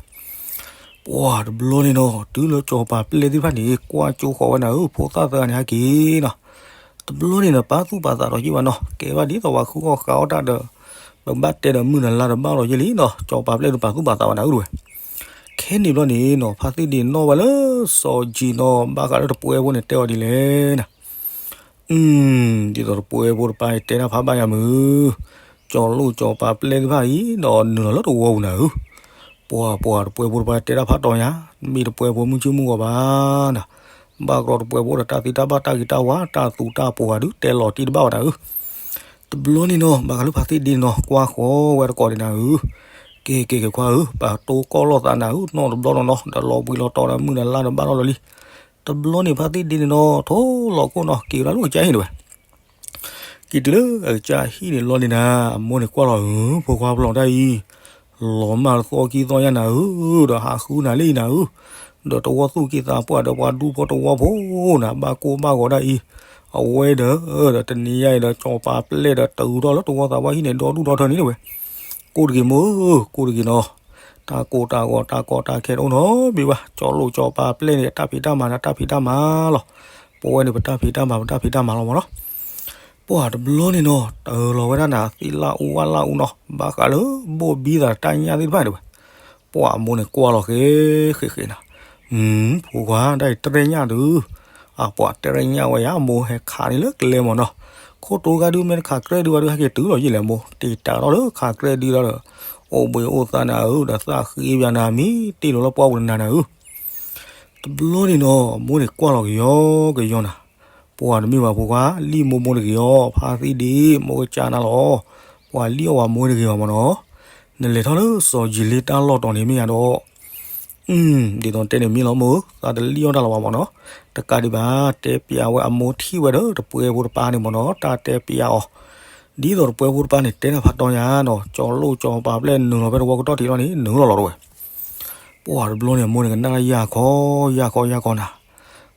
ပှၢ်တဘျီန့ၣ်နီၤ တုၤလၢကၠီၤပၤပျဲၢ်သ့ၣ်တဖၣ်န့ၣ် ကွၢ်ကၠိဃီၤဝဲနၤဧၢ ဖိသၣ်သၢဂၤန့ၣ်ဟဲက့ၤနီၤ. တဘျီန့ၣ်နၤ ပာ်သူၣ်ပာ်သးဒီးယ့ၢ်ဘၣ်နီၤ ကဲဘၣ်ဒ်သိးပှၤဃုအီၣ်ဃုအီတၢ်ဒီး ပဘၣ်တဲဒီးမုၢ်နၤလါဒီးဘၣ်လီၤယ့ၢ်လံနီၤ ကၠီၤပၤပျဲၢ်ဒီးပာ်သူၣ်ပာ်သးဝဲနၤဧၢ တဲဝဲ. ခဲန့ၣ်ဘျီန့ၣ်နီၤ ဖါသ့ၣ်ဒ့န့ၣ်နီၣ်ဝဲလၢစီၤယံၤနီၤ ဘၣ်ဃးလၢတပှဲဖိန့ၣ်တဲအီၤဒ်လဲၣ်နၤ အု ဒ်သိးတပှဲဖိတပၤအံၤတဲတၢ်ဖးဘၣ်ယၤမုၢ်, ကၠီၤလိၣ်ကၠီၤပၤပျဲၢ်သ့ၣ်တဖၣ်အံၤ ဒီးနုာ်လီၤလၢတဝီပူၤနၤဧၢ. ပှၢ်ပှၢ်တပှဲဖိတပၤတဲတၢ်ဖးတီယၤ, မ့ၢ်တပှဲဖိမုၢ်ဆ့ၣ်မုၢ်ဂီၤဘၣ်နၤ, ဘၣ်ကရီတပှဲဖိဒီးတၢ်သံတၢ်ဘၣ်တၢ်ဂ့ၤတၢ်ဝါ တၢ်သူတၢ်ပှီၤဂၤဒုး တဲလီၤတံၢ်တဘၣ်ဘၣ်နၤဧၢ. တဘျီန့ၣ်နီၤ ဘၣ်ဃးလၢဖါသ့ၣ်ဒ့န့ၣ်နီၤ ကွၢ်ဃီၤဝဲတကိးန့ၣ်နၤဧၢ. ကဲကဲကဲခွါဧၢ, ပတိၢ်ကီၢ်လိာ်သးနၤဧၢ, နီၢ်တဘျီနီၤနီၤ ဒီးလီၤဘှံးလီၤတီၤဒီးမုၢ်နၤလါဒီးဘၣ်လီၤလီၤလံ. တဘျီန့ၣ်ဖါသ့ၣ်ဒ့န့ၣ်နီၤ ထိလီၤခိၣ်နီၤ က့ၤလၢအကစၢ်ဟံၣ်န့ၣ်ဝဲ က့ၤတုၤလၢအကစၢ်ဟံၣ်န့ၣ်လီၤန့ၣ်နၤ, အမိၢ်န့ၣ်ကွၢ်လီၤဧၢ, ဖိခွါပလီၤတၢ်အံၤ, လီၤမၢ်လၢသီခံသီညါနၤဧၢ, ဒီးဟးဃုနၤလံနၤဧၢ, ဒီးတဝီသူၣ်က့သးပှၢ်ဒီးပှၤဒူဖိတဝီဖိနၤ ဘၣ်ကိၢ်ဘၣ်ဂီၤဒၣ်အံၤ, အဝဲဒီး, ဒီးတနံၤညါအံၤဒီး ကၠီၤပၤပျဲၢ်ဒီးတုၤထီၣ်လၢတဝီသးပှၢ်ဟံၣ်န့ၣ် ဒီဒူၣ်ဒီထၢန့ၣ်ဝဲ, ကိၢ်တဂ့ၤမိၢ်ဧၢ, ကိၢ်တဂ့ၤနီၤ, တၢ်ကိၢ်တၢ်ဂီၤတၢ်ကီတၢ်ခဲတအိၣ်နီတဘ့ၣ်ဘၣ်, ကၠီၤလိၣ်ကၠီၤပၤပျဲၢ်န့ၣ် တၢ်ဖံးတၢ်မၤနၤ တၢ်ဖံးတၢ်မၤလီၤ, ပဝဲန့ၣ် ပတၢ်ဖံးတၢ်မၤ ပတၢ်ဖံးတၢ်မၤလီၤမၢ်နီၤ. ပှၢ်တဘျီန့ၣ်နီၤ တၢ်လီၤဝဲဒၣ်နၤ သ့ၣ်လၣ်အူဝၣ်လၣ်အူနီၤ ဘၣ်ဃးလၢဘိၣ်ဘံသးတၢ်ညၣ်သ့ၣ်တဖၣ်န့ၣ်ဝဲ, ပှၢ်အမိၢ်န့ၣ်ကွၢ်လီၤဃဲဃဲဃဲနၤ, ဖိခွါ တၢ်အံၤတရဲၣ်ညၣ်ဒုး, အပှၢ်တရဲၣ်ညၣ်ဝဲယၤ အမိၢ်ဟဲခးန့ၣ်လၢကျဲမၢ်နီၤ, ခိၣ်တိခါဒုး မ့ၢ်တခးကြဲၢ်ဒုးဘၣ်ဒုး ဟဲက့ၤတုၤလီၤယံာ်လဲၣ်မိၢ်, တ့ၢ်တၢ်ထီၣ်လၢခးကြဲၢ်ဒုးဒီး, အိၣ်ဘှံးအိၣ်သါနၤဧၢ, ဒီးသၣ်ဃ့ဘၣ်နၤ မ့ၢ်တ့ၢ်လီၤလၢပှၢ်ပူၤနၤနၤဧၢ. တဘျီန့ၣ်နီၤ အမိၢ်န့ၣ်ကွၢ်လီၤကယီကယီနၤ, ပှၢ်တမ့ၢ်ဘၣ်ဖိခွါ လံၣ်မိၢ်မိၢ်တဂ့ၤအီၤ, ဖါသ့ၣ်ဒ့ မိၢ်ကစၢ်နၤလီၤ, ပှၢ်လံၣ်အီၣ်ဝဲမိၢ်တဂ့ၤဘၣ်မၢ်နီၤ, နလဲၤထီၣ်လၢစီၤယံၤလ့တၢ်လီၢ်တီၤန့ၣ်မ့ၢ်ယၤဒီး ဒ်သိးတဲန့ၣ်မ့ၢ်လီၤမိၢ်ဧၢ, သးတလံၣ်အီၣ်တၢ်လီၤဘၣ်မၢ်နီၤ, တကးဒံးဘၣ် တဲပျးဝဲအမိၢ်ထံၣ်ဝဲဒီးတပှဲဖိတပၤန့ၣ်မၢ်နီၤ, တၢ်တဲပျးအီၤ, ဒ်သိးတပှဲဖိတပၤန့ၣ် တဲတၢ်ဖးတီယၤနီၤ, ကၠီၤလိၣ်ကၠီၤပၤပျဲၢ်နုာ်လီၤဖဲတဝီကတီၢ်ထံးလီၤန့ၣ် နုာ်လီၤလီၤတဝဲ ပှၢ်တဘျီန့ၣ် အမိၢ်န့ၣ်ကနၣ်ယၢ်ခီယၢ်ခီယၢ်ခီနၤ,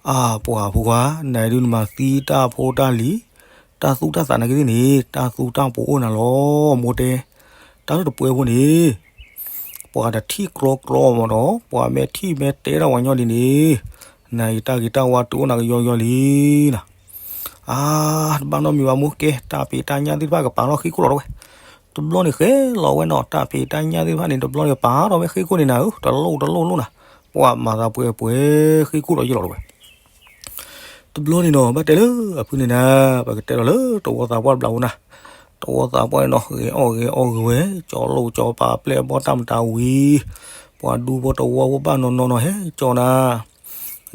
အါ ပှၢ်ဖိခွါ နၤဒုးနမၤသံတၢ်ဖိတၢ်လံၤ, တၢ်သူၣ်တၢ်သးနာ်က့သ့ၣ်န့ၣ် တၢ်သူတၢ်ပှီၤအိၣ်နၤလီၤ မိၢ်တဲ, တၢ်လၢတပှဲဖိန့ၣ် ပှၤတထံၣ်ကြီကြီမၢ်နီၤ, ပှၤမ့ၢ်ထံၣ်မ့ၢ်တဲထီၣ်ဝဲညီဒ်န့ၣ်, နၤအံၤတၢ်ဂ့ၤတၢ်ဝါတုၤအိၣ်နၤကယီကယီလံနၤ. အါ တဘၣ်နီတမံၤဘၣ်မိၢ်, ကဲ တၢ်ဖံးတၢ်ညၣ်သ့ၣ်တဖၣ်ကပာ်ထီၣ်ဃ့ၢ်ခိၣ်လီၤတဝဲ, တဘျီန့ၣ်ဃဲလီၤဝဲနီၤ, တၢ်ဖံးတၢ်ညၣ်သ့ၣ်တဖၣ်န့ၣ် တဘျီန့ၣ်ကပာ်ထီၣ်ဝဲဃ့ၢ်ခိၣ်န့ၣ်နၤဧၢ, တလိၣ်တလိၣ်လိၣ်နၤ, ပှၤမၤသးပှဲၤပှဲၤ ဃ့ၢ်ခိၣ်လီၤယံာ်လီၤတဝဲ တဘျီန့ၣ်နီၤ ဘၣ်တဲလၢအဖုန့ၣ်နၤ, ပကတဲလီၤလၢတဝီသးပှၢ်တဘျီဖိနၤ, တဝီသးပှၢ်န့ၣ်နီၤ ဂ့ၤအီၣ်ဂ့ၤအီဂ့ၤဝဲ, ကၠီၤလိၣ်ကၠီၤပၤပျဲၢ်အဘီၣ်တၢ်မတၤဝံၤ, ပှၤဒူဖိတဝီဖိဘၣ်နီၢ်နီၢ်နီၤ ဟဲကၠီၤနၤ,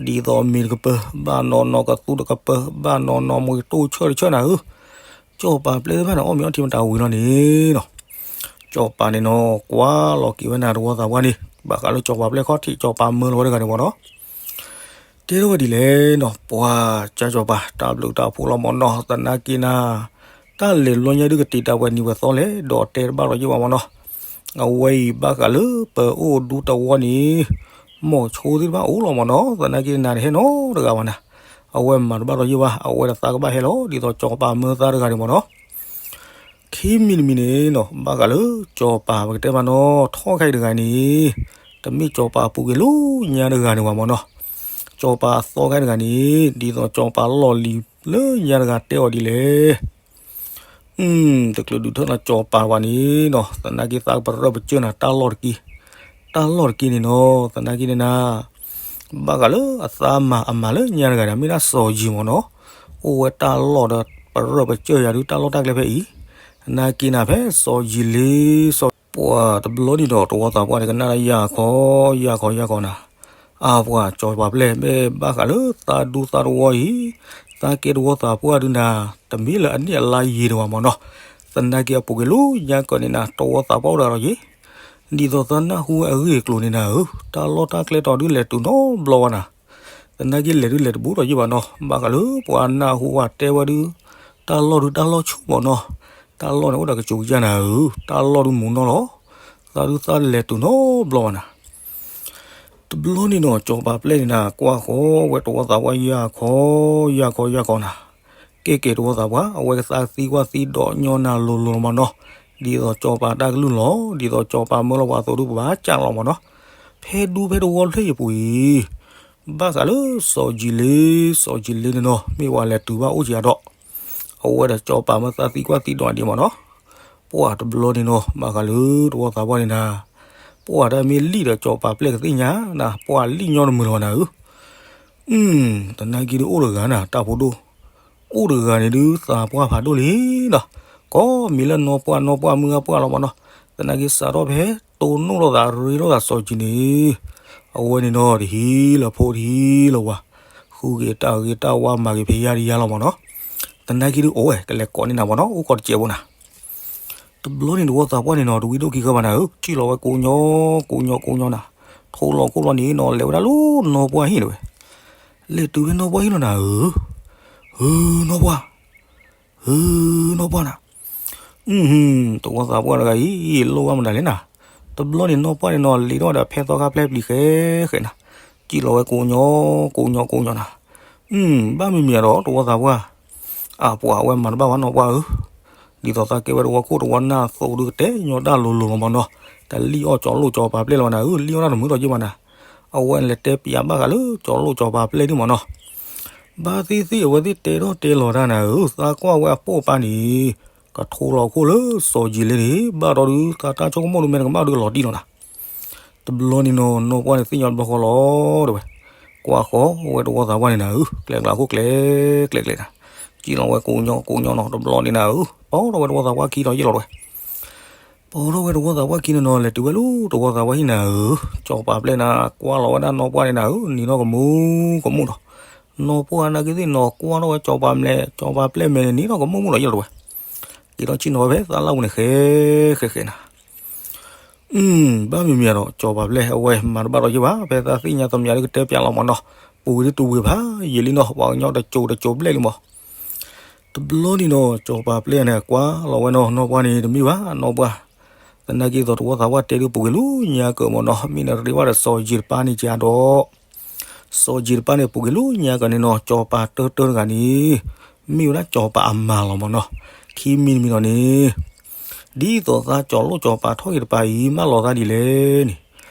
ဒ်သိးမ့ၤတကပၢၤ ဘၣ်နီၢ်နီၢ်, ကသူတကပၢၤ ဘၣ်နီၢ်နီၢ်, မ့ၤတိၢ်ဆၢၣ်တဆၢၣ်နၤဧၢ, ကၠီၤပၤပျဲၢ်သ့ၣ်တဖၣ်န့ၣ် အီၣ်မ့ၤအီထံမတၤဝံၤလီၤန့ၣ်နီၤ, ကၠီၤပၤန့ၣ်နီၤ ကွၢ်လီၤက့ၤဝဲနၤတဝီသးပှၢ်န့ၣ်, ဘၣ်ဃးလၢကၠီၤပၤပျဲၢ်ခီၣ်ထံး ကၠီၤပၤမၢလီၤဝဲတဂၤန့ၣ်မၢ်နီၤ တဲထီၣ်ဝဲဒ်လဲၣ်နီၤ, ပှၤကၠီၤပၤ တၢ်ဘျုးတၢ်ဖှိၣ်လီၤမၢ်နီၤ, သနာ်က့နၤ, တၢ်လဲၤဘျီညါဒုးကတံာ်တာ်ပှဲၤနံၤပှဲၤသီလဲၣ်, ဒီးတဲတဘၣ်လီၤယံာ်ဘၣ်မၢ်နီၤ, အဝဲအံၤဘၣ်ဃးလၢပအိၣ်ဒူတဝီန့ၣ်, မိၤဆိသ့ၣ်တဖၣ်အိၣ်လီၤမၢ်နီၤ, သနာ်က့နၤတဟဲနီတဂၤဘၣ်နၤ, အဝဲမၤတဘၣ်လီၤယံာ်ဘၣ်, အဝဲဒီးသးကဘၣ်ဟဲလီၤ, ဒ်သိးကၠီၤပၤမၢသးတဂၤန့ၣ်မၢ်နီၤ ခံမံၤတမံၤန့ၣ်နီၤ, ဘၣ်ဃးလၢကၠီၤပၤပကတဲမၢ်နီၤ, ထီၣ်ခါအံၤတဂၤန့ၣ်, တမ့ၢ်ကၠီၤပၤအပူၤကွံာ်လၢညါတဂၤန့ၣ်ဘၣ်မၢ်နီၤ, ကၠီၤပၤအသီခါတဂၤန့ၣ်, ဒ်သိးကၠီၤပၤလီၢ်လံၤလၢညါတဂၤတဲအီၤဒ်လဲၣ်, တချုးဒုးထၢၣ်လၢကၠီၤပၤဝဲန့ၣ်နီၤ, သနာ်က့သးကပရၢပကၢၢ်နၤတၢ်လီၢ်တက့ၢ်, တၢ်လီၢ်တက့ၢ်န့ၣ်နီၤ, သနာ်က့န့ၣ်နၤ ဘၣ်ဃးလၢအသးမၤအမၤလၢညါတဂၤန့ၣ် မ့ၢ်ဒၣ်စီၤယံၤမၢ်နီၤ, အိၣ်ဝဲတၢ်လီၢ်ဒီးပရၢပကၢၢ်ယၤဒုးတၢ်လီၢ်တၢ်ကျဲဖဲအံၤ, သနာ်က့နၤဖဲစီၤယံၤလ့စီၤ, ပှၤတဘျီန့ၣ်ဒီးတဝီသးပှၢ်န့ၣ် ကနၣ်ဒၣ်ယၢ်ခီ, ယၢ်ခီယၢ်ခီနၤ, အါပှၤကၠီၤပၤပျဲၢ် မ့ၢ်ဘၣ်ဃးလၢသးဒူသးတဝီအံၤ, သးကဲတဝီသးပှၢ်ဒုးနၤ, တမ့ၢ်လၢအနံၣ်အလါယံၤတဝီမၢ်နီၤ, သနာ်က့အပူၤကွံာ်လၢညါကီၢ်န့ၣ်နၤ တဝီသးပှၢ်အိၣ်တဂၤဒီးယ့ၣ် ဒ်သိးသးနၢ်ဟူဝဲအဂ့ၢ်အကျိၤန့ၣ်နၤဧၢ, တၢ်လီၢ်တၢ်ကျဲတီၤဒုးလဲၤတုၤနီတဘျီဘၣ်နၤ, သနာ်က့လဲၤဒုးလဲၤတဘူးထီၣ်ယ့ၢ်ဘၣ်နီၤ, ဘၣ်ဃးလၢပှၤနၢ်ဟူဝဲတဲဝဲဒုး, တၢ်လီၢ်ဒုးတၢ်လီၢ်ဆူၣ်မၢ်နီၤ, တၢ်လီၢ်န့ၣ်အိၣ်ဒီးကစူၤကစၢ်နၤဧၢ, တၢ်လီၢ်ဒုးမူၤနီၢ်လီၤ, သးဒုးသးလဲၤတုၤနီတဘျီဘၣ်နၤ. တဘျီန့ၣ်နီၤ စီၤပၤပျဲၢ်န့ၣ်နၤ ကွၢ်ဃီဝဲတဝီသးပှၢ်ယၢ်ခီ, ယၢ်ခီယၢ်ခီနၤ, ကဲကဲတဝီသးပှၢ် အဝဲကသးသံကွၢ်သံဒိးညီနၤလိၤလိၤလီၤမၢ်နီၤ, ဒ်သိးစီၤပၤတၢ်ကလုၢ်လီၤ, ဒ်သိးစီၤပၤမၢလီၤပှၤအသိးဒုးပဘၣ်ကၢ်လီၤမၢ်နီၤ, ဖဲဒူဖဲတဝီဖျၢၣ်အံၤအပူၤအံၤ ဘၣ်ဃးလၢစီၤယံၤလ့, စီၤယံၤလ့န့ၣ်နီၤ မ့ၢ်ပှၤလဲၤတုၤဘၣ်အိၣ်က့ၤအဒီး, အဝဲဒီးစီၤပၤမၢသးသံကွၢ်သံဒိးဒံးမၢ်နီၤ, ပှၢ်တဘျီန့ၣ်နီၤ ဘၣ်ဃးလၢတဝီသးပှၢ်န့ၣ်နၤ, ပှၢ်တၢ်မ့ၢ်လံၣ်ဒီးစီၤပၤပျဲၢ်ကသ့ၣ်ညါနၤ, ပှၢ်လံၣ်ညီတမုာ်လီၤဘၣ်နၤဧၢ, သနာ်က့ဒုးအိၣ်တဂၤနၤ တၢ်ဖိဒိၣ်, အိၣ်တဂၤန့ၣ်ဒုး သးပှၢ်ဖးဒိၣ်လံနီၤ, ကိးမံၤလၢနီၢ်ပှၢ် နီၢ်ပှၢ်မုၢ်ဂၢ်ပှၢ်လီၤမၢ်နီၤ, သနာ်က့စးထီၣ်ဖဲ တိၢ်နီၣ်လိာ်သးရ့လိာ်သးစီၤယံၤန့ၣ်, အဝဲန့ၣ်နီၤ တဟံးလၢၤဖိ တဟံးလၢၤဝၤ, ဃုက့ၤတၢ်ဂ့ၤတၢ်ဝါ မၤက့ၤဖဲယါတယါလီၤမၢ်နီၤ, သနာ်က့ဒုးအိၣ်ဝဲ ကလဲၤကိးန့ၢ်နၤမၢ်နီၤ အိၣ်ကိးတစဲးဖိနၤ တဘျီန့ၣ်တဝီသးပှၢ်န့ၣ်နီၤ တဝံဒိၣ်ခံခၢဘၣ်နၤဧၢ, စံၣ်လီၤဝဲကိးညီ ကိးညီကိးညီနၤ, ထိလီၤခိၣ်လီၤန့ၣ်နီၤ လဲၤဝဲဒၣ်လၢနီၢ်ပှၢ်ဟံၣ်တဝဲ, လဲၤတုၤဖဲနီၢ်ပှၢ်ဟံၣ်လီၤနၤဧၢ, ဧၢ နီၢ်ပှၢ်, ဧၢ နီၢ်ပှၢ်နၤ တဝီသးပှၢ်တဂၤအံၤ လိၣ်ဘၣ်မနုၤလဲၣ်နၤ, တဘျီန့ၣ်နီၢ်ပှၢ်န့ၣ်နီၤ လံာ်ထီၣ်ဒီးဖဲသီခါဖျဲၣ်ပျံၤဃဲဃဲနၤ, စံၣ်လီၤဝဲကိးညီ ကိးညီကိးညီနၤ, ဘၣ်မံၤမံၤဒီးတဝီသးပှၢ်, အပှၤအဝဲမၤတဘၣ်ဝဲနီၢ်ပှၢ်ဧၢ, ဒ်သိးသးကဲဝဲတဝီခိၣ်တဝီနၢ်အသိးဒုးကတဲညီတၢ်လိၤလိၤလီၤမၢ်နီၤ, တလံၣ်အီၣ်ကၠီၤလိၣ်ကၠီၤပၤပျဲၢ်လၢၤဘၣ်နၤဧၢ, လံၣ်အီၣ်တၢ်တမုာ်ထီၣ်က့ဘၣ်နၤ, အဝဲလဲၤတဲပၠးဘၣ်ဃးလၢကၠီၤလိၣ်ကၠီၤပၤပျဲၢ်ဒ်မၢ်နီၤ ဘၣ်သ့ၣ်သ့ၣ်အဝဲသ့ၣ်တဲထီၣ်တဲလီၤတၢ်နၤဧၢ, သးကွၢ်ဝဲအပိာ်ပၤန့ၣ်, ကထိလီၤခိၣ်လၢစီၤယံၤလ့န့ၣ် ဘၣ်ဒီးဒုး သးတၢ်ဆိကမိၣ်ဒုး မ့ၢ်တကမၣ်ဒုးလီၤတံၢ်လီၤနၤ, တဘျီန့ၣ်နီၤ နီၢ်ပှၢ်န့ၣ်သ့ၣ်ညါတဘျီဃီလီၤ တဲဝဲ, ကွၢ်ဃီဝဲတဝီသးပှၢ်န့ၣ်နၤဧၢ, ကျဲကျါခိၣ်ကျဲကျဲကျဲနၤ, စံၣ်လီၤဝဲကိးညီကိးညီနီၤ တဘျီန့ၣ်နၤဧၢ, ပီထီၣ်ဝဲတဝီသးပှၢ်ခံဒီးယ့ၢ်လီၤတဲဝဲ ပီထီၣ်ဝဲတဝီသးပှၢ်ခံန့ၣ်နီၤ လဲၤတုၤဝဲလၢတဝီသးပှၢ်ဟံၣ်နၤဧၢ, ကၠီၤပၤပျဲၢ်နၤ ကွၢ်လီၤဝဲဒၣ်နီၢ်ပှၢ်န့ၣ်နၤဧၢ, နံၤထီၣ်ကမူကမူဒီး, နီၢ်ပှၢ်နာ်က့သ့ၣ်နီၤ ကွၢ်ထီၣ်ဝဲကၠီၤပၤမဲာ်, ကၠီၤပၤပျဲၢ်မဲာ်န့ၣ် နံၤထီၣ်ကမူကမူလီၤယ့ၢ်လီၤတဲဝဲ, က့ၤထီၣ်ဆ့ၣ်နီၤဝဲဖဲသးလၢပူၤန့ၣ် ဃဲဃဲဃဲနၤ ဘၣ်မံၤမံၤဒီး ကၠီၤပၤပျဲၢ်အဝဲမၤတဘၣ်ဒီးယ့ၢ်ဘၣ်, ဖဲသးသ့ၣ်ညါသမျးဒုးကတဲပၠးလီၤမၢ်နီၤ, ပူၤဝံၤဒုးတဝံၤဖးယံာ်လံနီၤ, ပှၤကညီတစိၤတစိၤဘျဲၣ်လံမၢ် တဘျီန့ၣ်နီၤ ကၠီၤပၤပျဲၢ်န့ၣ် ကွၢ်လီၤဝဲနီၤ နီၢ်ပှၢ်န့ၣ် တမ့ၢ်ဘၣ် နီၢ်ပှၢ်, သနာ်က့သိးတဝီသးပှၢ်တဲဒုးပူၤကွံာ်လၢညါကၢးမၢ်နီၤ, မ့ၢ်နရ့ဝဲဒီးစီၤယံၤတပၤန့ၣ်ကဒီး, စီၤယံၤတပၤန့ၣ် ပူၤကွံာ်လၢညါကၢးန့ၣ်နီၤ ကၠီၤပၤတၢတၢတဂၤန့ၣ် မ့ၢ်ဝဲဒၣ်ကၠီၤပၤအမါလီၤမၢ်နီၤ, ခံမံၤတမံၤဒီးန့ၣ် ဒ်သိးသးကၠီၤလိၣ်ကၠီၤပၤထီၣ်က့ၤတပၤအံၤ မၢလီၤသးဒ်လဲၣ်န့ၣ်,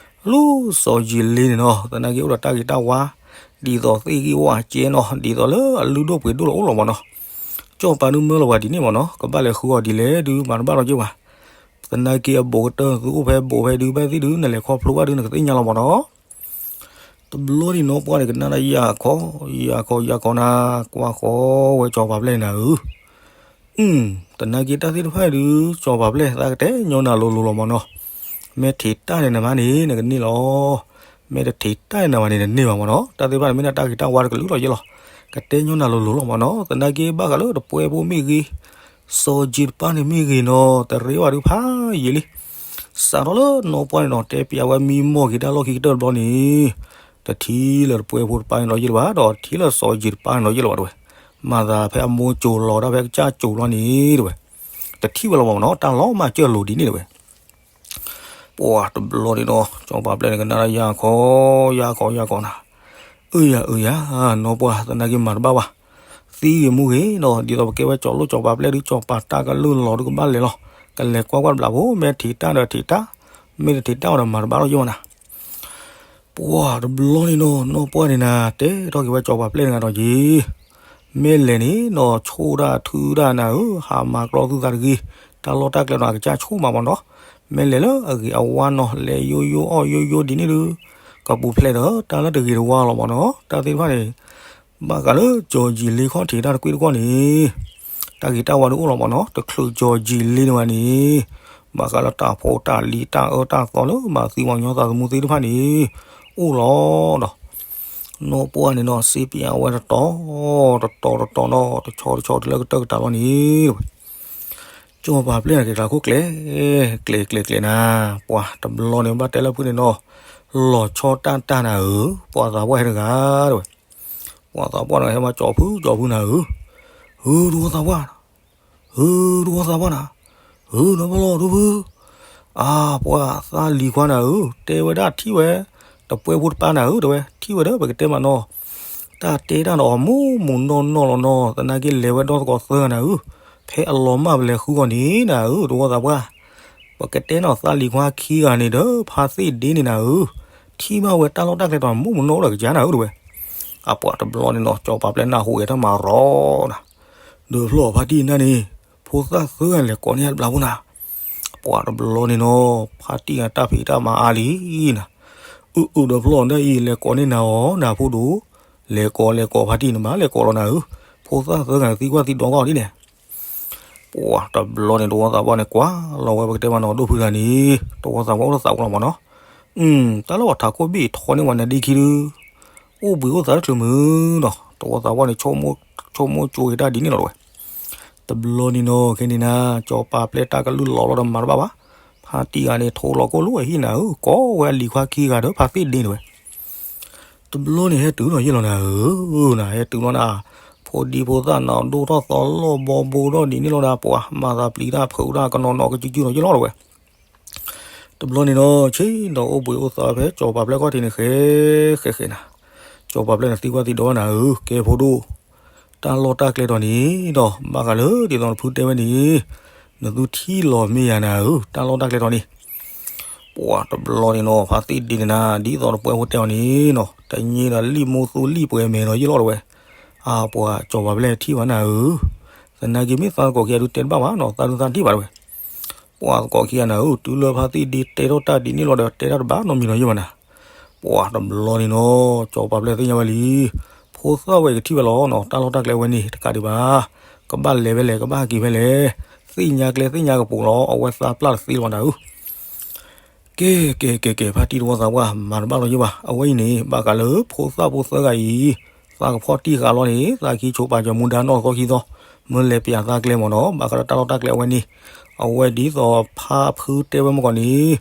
လၢစီၤယံၤလ့န့ၣ်နီၤ သနာ်က့အိၣ်ဒီးတၢ်ဂ့ၤတၢ်ဝါ, ဒ်သိးသ့ၣ်ဂံၢ်ဝၣ်ကဲနီၤ ဒ်သိးလၢအလုၢ်ဒိၣ်ပှ့ၤဒိၣ်လီၤအိၣ်လီၤမၢ်နီၤ, ကၠီၤပၤဒုးမၢလီၤပှၤဒ်န့ၣ်မၢ်နီၤ ကဘၣ်လဲၤဃုအီၤဒ်လဲၣ်ဒုးမၤတဘၣ်ဒီးယ့ၢ်ဘၣ်, သနာ်က့အဘူးကတၢၢ်သုအိၣ်ဖဲဘူးဖဲဒုး ဘၣ်သ့ၣ်ဒုး နလဲၤခီဖျိဘၣ်ဒုး နကသ့ၣ်ညါလီၤမၢ်နီၤ တဘျီန့ၣ်နီၢ်ပှၢ်န့ၣ် ကနၣ်ဒၣ်ယၢ်ခီ, ယၢ်ခီယၢ်ခီနၤ, ကွၢ်ဃီဝဲကၠီၤပၤပျဲၢ်နၤဧၢ, သနာ်က့တၢ်သ့ၣ်တဖၣ်ဒုး ကၠီၤပၤပျဲၢ် သးကတဲညီနၤလိၤလိၤလီၤမၢ်နီၤ, မ့ၢ်ထံးတၢ်န့ၣ်နမါန့ၣ် နကန့ၢ်လီၤ, မ့ၢ်တထံးတၢ်န့ၣ်နမါန့ၣ် နန့ၢ်ဘၣ်မၢ်နီၤ, တၢ်သ့ၣ်တဖၣ်န့ၣ်မ့ၢ်ဒၣ်တၢ်ဂ့ၤတၢ်ဝါတကလုာ်လီၤယ့ၢ်လီၤ, ကတဲညီနၤလိၤလိၤလီၤမၢ်နီၤ, သနာ်က့ဘၣ်ဃးလၢတပှဲဖိမ့ၢ်ဂ့ၤ စီၤကၠံတပၢ်န့ၣ်မ့ၢ်ဂ့ၤနီၤ တရ့ဝဲဒုးဖးယံာ်လံ, စးထီၣ်လၢနီၢ်ပှၢ်န့ၣ်နီၤ တဲပျးဝဲမံမီၢ်က့ၤတၢ်လီၢ်ခံကတၢၢ်တဘျီန့ၣ်, တထံၣ်လၢတပှဲဖိတပၢန့ၣ်ဒီးယ့ၢ်လၢၤဘၣ်, ဒီးတထံၣ်လၢစီၤကၠံတပၢန့ၣ်ဒီးယ့ၢ်လၢၤဘၣ်တဲဝဲ, မၤသးဖဲအမိၢ်ကၠိၤလီၤတၢ်ဖဲကစၢ်ကၠိၤတဘျီန့ၣ်တဲဝဲ, တထံၣ်ဝဲလီၤမၢ်နီၤ, တၢ်လီၤမၢ်ကၢၢ်လိၤဒ်န့ၣ်တဲဝဲ ပှၤတဘျီန့ၣ်နီၤ ကၠီၤပၤပျဲၢ်န့ၣ် ကနၣ်ဒၣ်ယၢ်ခီ, ယၢ်ခီယၢ်ခီနၤ, အၢယၤအၢယၤ, နီၢ်ပှၢ်သနာ်က့မၤတဘၣ်ဘၣ်, သံဂ့ၤမူဂ့ၤနီၤ, ဒ်သိးပကဲဝဲကၠီၤလိၣ်ကၠီၤပၤပျဲၢ်ဒုး ကၠီၤပၤတၢ်ကလုၢ်လီၤဒုးကဘၣ်လဲၤလီၤ, ကလဲၤကွၢ်ကွၢ်တဘျီဖိ မ့ၢ်ထံးတၢ်ဒီးထံးတၢ်, မ့ၢ်တထံးတၢ်အီၤဒီးမၤတဘၣ်လီၤယိၣ်နၤ ပှၤတဘျီန့ၣ်နီၤ နီၢ်ပှၢ်န့ၣ်နၤ တဲထီၣ်က့ၤဝဲကၠီၤပၤပျဲၢ်န့ၣ်ဒီးယ့ၢ်, မ့ၢ်လဲၤန့ၣ်နီၤ ဆိၣ်ဒၣ်ထုဒၣ်နၤဧၢ, ဟးမၤကျီသူသးတဂ့ၤ, တၢ်လီၢ်တၢ်ကျဲနီၤ အကစၢ်ဆိၣ်မးမၢ်နီၤ, မ့ၢ်လဲၤလၢအဂ့ၤအဝါနီၤ လဲၤယိယိအီၣ်ယိယိဒ်န့ၣ်ဒုး, ကပူၤဖျဲးဒီးတၢ်လၢတဂ့ၤတဝါလီၤမၢ်နီၤ, တၢ်သ့ၣ်တဖၣ်န့ၣ် ဘၣ်ဃးလၢကၠီၤယံာ်လ့ခီၣ်ထံးတၢ်တကွ့ၢ်တကွီၢ်န့ၣ်, တၢ်ဂ့ၤတၢ်ဝါဒုးအိၣ်လီၤမၢ်နီၤ, တချုးကၠီၤယံာ်လ့န့ၣ်ဝဲန့ၣ်, ဘၣ်ဃးလၢတၢ်ဖိတၢ်လံၤတၢ်အၢတၢ်သီလၢမၤသံပှၤကညီသးသမူသ့ၣ်တဖၣ်န့ၣ်, အိၣ်လီၤဒီး, နီၢ်ပှၢ်န့ၣ်နီၤ စ့ပၠးဝဲတတီၤ, တတီၤတတီၤနီၤ တဆီတဆီတလၢကတၢၢ်ကတၢၢ်လီၤန့ၣ်တဲဝဲ, ကၠီၤပၤပျဲၢ်န့ၣ်က့ၤကျါခိၣ်ကျဲ, ကျဲၤကျဲၤကျဲၤနၤ, ပှၤတဘျီန့ၣ်ဘၣ်တဲလၢဖုန့ၣ်နီၤ, လီၤဆီတၢ်တၢ်နၤဧၢ, ပှၤသးပှၢ်ဟဲတဂၤတဲဝဲ ပှၤသးပှၢ်န့ၣ်ဟဲမၤကၠီဖုကၠီဖုနၤဧၢ, ဧၢ တဝီသးပှၢ်, ဧၢ တဝီသးပှၢ်နၤ, ဧၢ ဒီးပလီၢ်ဒိၣ်ဖု, အါ ပှၤသးလံၤခွါနၤဧၢ, တဲဝဲဒၣ်ထံၣ်ဝဲ တပှဲဖိတပၢ်နၤဧၢ တဲဝဲ, ထံၣ်ဝဲဒီး ပကတဲမးနီၤ, တၢ်တဲတၢ်ဒီးအီၤမိၢ်မိၢ်နီၢ်နီၢ်လီၤနီၤ, သနာ်က့လဲၤဝဲဒီသကိးသၢဂၤနၤဧၢ, ဖဲအလီၤမၢ်ပလဲၤဃုဂီၢ်န့ၣ်နၤဧၢ တဝီသးပှၢ်, ပကတဲနီၤ သးလံၤခွါခံဂၤန့ၣ်ဒီး ဖါသ့ၣ်ဒ့န့ၣ်နၤဧၢ, ထံၣ်ဘၣ်ဝဲတၢ်လီၢ်တၢ်ကျဲဒီး မိၢ်မိၢ်နီၢ်နီၢ်ဒီးကစၢ်နၤဧၢ တဲဝဲ, အပှၤတဘျီန့ၣ်နီၤ ကၠီၤပၤပျဲၢ်နၢ်ဟူဂဲၤတၢ်မၤရီနၤ, ဒီးဖျီၣ်ဖါတံၢ်နၢ်န့ၣ်, ဖိသၣ်သၢဂၤလဲၤကိးန့ၢ်အတဘျီဖိနၤ, ပှၤတဘျီန့ၣ်နီၤ ဖါတံၢ်ဂၤတၢ်ဖံးတၢ်မၤအါလံနၤ, အုၣ်အုၣ်ဒီးဖျီၣ်နၢ်အံၤ လဲၤကိးန့ၢ်နၤအီၤနၤဖိဒိၣ်, လဲၤကိးလဲၤကိးဖါတံၢ်န့ၣ်မး လဲၤကိးလီၤနၤဧၢ, ဖိသၣ်သၢဂၤန့ၣ်သံကွၢ်သံဒိးကွၢ်အီၤဒ်န့ၣ် ပှၤတဘျီန့ၣ် တဝီသးပှၢ်န့ၣ် ကွၢ်လီၤဝဲပကတဲမးနီၤ ဒိၣ်ဖုဂၤန့ၣ်, တဝီသးပှၢ်အိၣ်လၢသးပူၤလီၤမးနီၤ, တၢ်လၢပှၤထးခိၣ်ဘ့ၣ်ထီန့ၢ်ဝဲနၤဒ့ခံဒု, အိၣ်ဘှံးအိၣ်သါတချုးမုၢ်နီၤ, တဝီသးပှၢ်န့ၣ် ဆိကမိၣ်ဆိကမိၣ်ကၠိက့ၤတၢ်ဒ်န့ၣ်လီၤတဝဲ, တဘျီန့ၣ်နီၤ ခဲန့ၣ်နၤ ကၠီၤပၤပျဲၢ်တၢ်ကလုၢ်လီၤဘျီဒီးမၤတဘၣ်ဘၣ်, ဖါတံၢ်ဂၤန့ၣ် ထိလီၤကိၣ်လိာ်အဟံၣ်နၤဧၢ, ကိးဝဲအလံၤခွါခံဂၤဒီးဖါသ့ၣ်ဒ့န့ၣ်ဝဲ တဘျီန့ၣ် ဟဲတုၤလီၤယ့ၣ်လီၤနၤဧၢ, နၤဟဲတုၤလီၤနၤ, ဖိဒံဖိသၣ်နၤ ဒိၣ်ထီၣ်သီလီၢ်ဘီဘိဒီးဒ်န့ၣ်လီၤဒီး ပှၤမၤသးပျံၤတၢ်ဖုးတၢ်ကနီၤနီၤကစုကစုနီၤယ့ၣ်လီၤတဝဲ, တဘျီန့ၣ်နီၤ ဆ့ဒီးအိၣ်ဘှံးအိၣ်သါဖဲကၠီၤပၤပျဲၢ်ခီၣ်ထံးန့ၣ် ဃဲဃဲဃဲနၤ, ကၠီၤပၤပျဲၢ်န့ၣ်သံကွၢ်သံဒိးနၤဧၢ, ကဲဖိဒိၣ်, တၢ်လီၢ်တၢ်ကျဲဒီးန့ၣ်ဒီး ဘၣ်ဃးလၢဒ်သိးနဖုတဲဝဲန့ၣ်, နသုထံၣ်လီၤမ့ၢ်ယၤနၤဧၢ, တၢ်လီၢ်တၢ်ကျဲဒီးန့ၣ် ပှၤတဘျီန့ၣ်နီၤ ဖါသ့ၣ်ဒ့န့ၣ်နၤ ဒ်သိးတပှဲဖိတဲအီၤန့ၣ်နီၤ တညါဒီးလံၣ်မိၢ်သူလံၣ်ပှဲၤမဲာ်နီၤယ့ၣ်လီၤတဝဲ, အါ ပှၤကၠီၤပၤပျဲၢ်ထံၣ်ဘၣ်နၤဧၢ, သနာ်က့မ့ၢ်သးသကိးခံဂၤဒုးတဲတဘၣ်ဘၣ်နီၤ သးဒုးသးထံၣ်ဘၣ်တဝဲ, ပှၤသကိးခံဂၤနၤဧၢ တုၤလၢဖါသ့ၣ်ဒ့တဲထီၣ်တၢ်ဒ်န့ၣ်လီၤဒီးတဲတၢ်တဘၣ်နီတမံၤနီၤယ့ၣ်ဘၣ်နၤ ပှၤတဘျီန့ၣ်နီၤ ကၠီၤပၤပျဲၢ်သ့ၣ်ညါဝဲလံ, ဖိသၣ်ဝဲကထံၣ်ဝဲလီၤနီၤ တၢ်လီၢ်တၢ်ကျဲဝဲန့ၣ် တကးဒံးဘၣ်, ကဘၣ်လဲၤဖဲလဲၣ် ကဘၣ်ဟဲက့ၤဖဲလဲၣ်, သ့ၣ်ညါကျဲသ့ၣ်ညါကပူၤလီၤ အဝဲသးပျၢ်တသ့လီၤနၤဧၢ, ကဲကဲကဲကဲ ဖါတံၢ်တဝီသးပှၢ် မၤတဘၣ်လီၤယ့ၣ်ဘၣ်, အဝဲအံၤန့ၣ် ဘၣ်ဃးလၢဖိသၣ်ဖိသၢဂၤအံၤ, သးကဖီၣ်တံၢ်ဃာ်လီၤန့ၣ် သးခံဆိးပာ်စၢၤမူဒါနီၢ်သီခံသီ, မ့ၢ်လဲၤပျးသးကျဲမ့ၢ်နီၤ ဘၣ်ဃးလၢတၢ်လီၢ်တၢ်ကျဲအဝဲန့ၣ်, အဝဲဒ်သိးဖါဖုတဲဝဲမ့ၢ်ကီးန့ၣ်,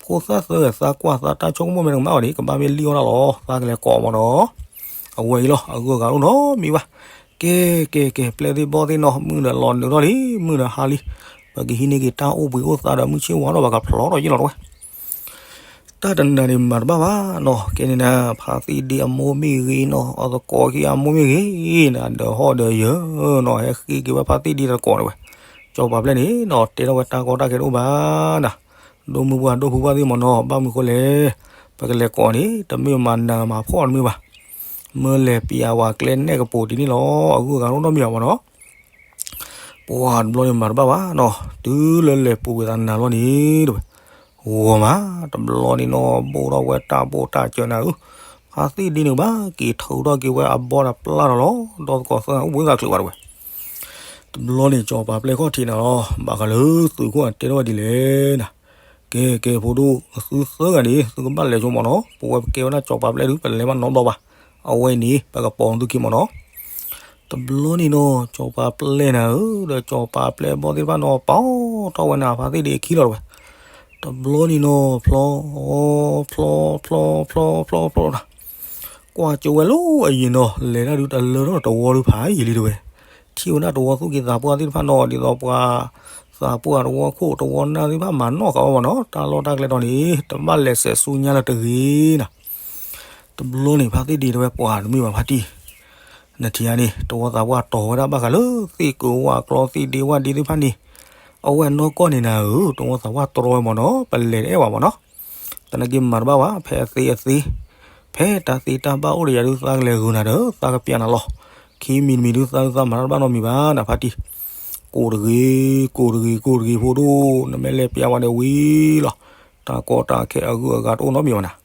ဖိသၣ်သၢဂၤသးကွၢ်သးတၢ်ဆိကမိၣ်မ့ၢ်တကမၣ်ဘၣ်န့ၣ် ကဘၣ်မ့ၢ်လံၣ်အီၣ်တၢ်လီၤ သးကလဲၤကိးမ့ၢ်နီၤ, အဝဲအံၤလီၤ အဂုၤအဂၤတအိၣ်နီတမံၤဘၣ်, ကဲကဲကဲ ပျဲၢ်သ့ၣ်ဘီၣ်သ့ၣ်နီၤ မုၢ်ဒီးလီၤနုာ်ထီၣ်လံ မုၢ်ဒီးဟါလံ, ပကဟံးန့ၢ်က့ၤတၢ်အိၣ်ဘှံးအိၣ်သါဒီးမုၢ်ဆ့ၣ်ဝါထီၣ်ဘၣ်ကဖျီထီၣ်ယ့ၣ်လီၤတဝဲ တၢ်တနၤန့ၣ်မၤတဘၣ်ဘၣ်နီၤ ကဲန့ၣ်နၤ ဖါသ့ၣ်ဒ့အမိၢ်မ့ၢ်ဂ့ၤနီၤ အသကိးခံအမိၢ်မ့ၢ်ဂ့ၤနၤ ဒီးဟီၣ်ဒီးယၢၤနီၤ ဟဲဃ့က့ၤဝဲဖါသ့ၣ်ဒ့တကိးန့ၣ်ဝဲ, ကၠီၤပၤပျဲၢ်န့ၣ်နီၤ တဲထီၣ်ဝဲတၢ်ကီတၢ်ခဲတအိၣ်ဘၣ်နၤ, ဒိၣ်မုၢ်ပှၢ်ဒိၣ်ဖုပှၢ်သ့ၣ်မ့ၢ်နီၤ ဘၣ်မနုၤဃိလဲၣ်, ပကလဲၤကိးန့ၣ် တမ့ၢ်မၤနၤမၤဖှီၣ်တမ့ၢ်ဘၣ်, မ့ၢ်လဲၤပျးဝဲကျဲနဲၣ်ကပိာ်ဒ်န့ၣ်လီၤ အဂုၤအဂၤတအိၣ်နီတမံၤဘၣ်မ့ၢ်နီၤ ပှၤတဘျီန့ၣ်မၤတဘၣ်ဘၣ်နီၤ တုၤလၢလဲၤပူၤကွံာ်သးနၤလီၤန့ၣ်တဝဲ, ဂီၤမး တဘျီန့ၣ်နီၤ ဘိၣ်ထီၣ်ဝဲတၢ်ဘိၣ်တၢ်စၢၤနၤဧၢ, ဖါသ့ၣ်ဒ့န့ၣ်ဘၣ်က့ၤထုးထီၣ်က့ၤဝဲအဘီဒီးပျၢ်ဒီးလီၤ ဒီသကိးသၢဂၤအိၣ်ဘှံးသးချုးဘၣ်တဝဲ, တဘျီန့ၣ် ကၠီၤပၤပျဲၢ်ခီၣ်ထံးနၤလီၤ ဘၣ်ဃးလၢသုးခိၣ်အတဲထီၣ်ဝဲဒ်လဲၣ်နၤ, ကဲကဲဖိဒိၣ် သုသၢဂၤန့ၣ် သုကဘၣ်လဲၤဆိမ့ၢ်နီၤ ပဝဲပကဲဝဲဒၣ်ကၠီၤပၤပျဲၢ်ဒုး ပလဲၤဘၣ်နီတဘျီဘၣ်, အဝဲအံၤန့ၣ် ပကပိာ်သုခံမ့ၢ်နီၤ တဘျီန့ၣ်နီၤ ကၠီၤပၤပျဲၢ်နၤဧၢ ဒီးကၠီၤပၤပျဲၢ်ဘီၣ်သ့ၣ်တဖၣ်နီၤ ပီထီၣ်ဝဲနၤဖါသ့ၣ်ဒ့အခံလီၤတဝဲ, တဘျီန့ၣ်နီၤ ဖျီ ဖျီ ဖျီ ဖျီ ဖျီ ဖျီ ကွၢ်ကၠိဝဲလၢအယံၤနီၤ လဲၤတၢ်ဒုးတလၢထီၣ်တဝီဒုးဖးယံာ်လံတဝဲ, ထံၣ်ဝဲဒၣ်တဝီသူၣ်က့သးပှၢ်သ့ၣ်တဖၣ်နီၤ ဒ်သိးပှၤသးပှၢ်တဝီခိၣ်တဝီနၢ်သ့ၣ်တဖၣ်မၤနီၣ်ဃာ်ဝဲမ့ၢ်နီၤ တၢ်လီၢ်တၢ်ကျဲဒီးန့ၣ် တဘၣ်လဲၤစဲးဆူညါလၢတဂ့ၤနၤ တဘျီန့ၣ် ဖါသ့ၣ်ဒ့တဲဝဲပှၤတမ့ၢ်ဘၣ်ဖါတံၢ်, နထံၣ်ဧါန့ၣ် တဝီသးပှၢ်တီၤဝဲဒၣ်ဘၣ်ဃးလၢသ့ၣ်ကုၤဝၣ်ကျီသ့ၣ်ဒ့ဝၣ်ဒ့သ့ၣ်တဖၣ်န့ၣ်, အဝဲနီၢ်ကီၢ်န့ၣ်နၤဧၢ တဝီသးပှၢ်တြီဝဲမ့ၢ်နီၤ ပလဲၤတအဲၣ်ဝဲမ့ၢ်နီၤ, သနာ်က့မၤတဘၣ်ဘၣ် ဖဲအသ့အသ့, ဖဲတၢ်သ့တၢ်ဘၣ်အိၣ်ဒီးယၤဒုးသးကလဲၤဂုာ်နၤဒီး သးကပျးနၤလီၤ, ခံမံၤတမံၤဒုးသးဒုးသးမၤတၢ်တဘၣ်နီတမံၤဘၣ်နၤဖါတံၢ်, ကိးတဂ့ၤ, ကိးတဂ့ၤ ကိးတဂ့ၤဖိဒိၣ် နမ့ၢ်လဲၤပျးဝဲဒီးဝံၤလီၤ, တၢ်ကီတၢ်ခဲအဂုၤအဂၤတအိၣ်နီတမံၤဘၣ်နၤ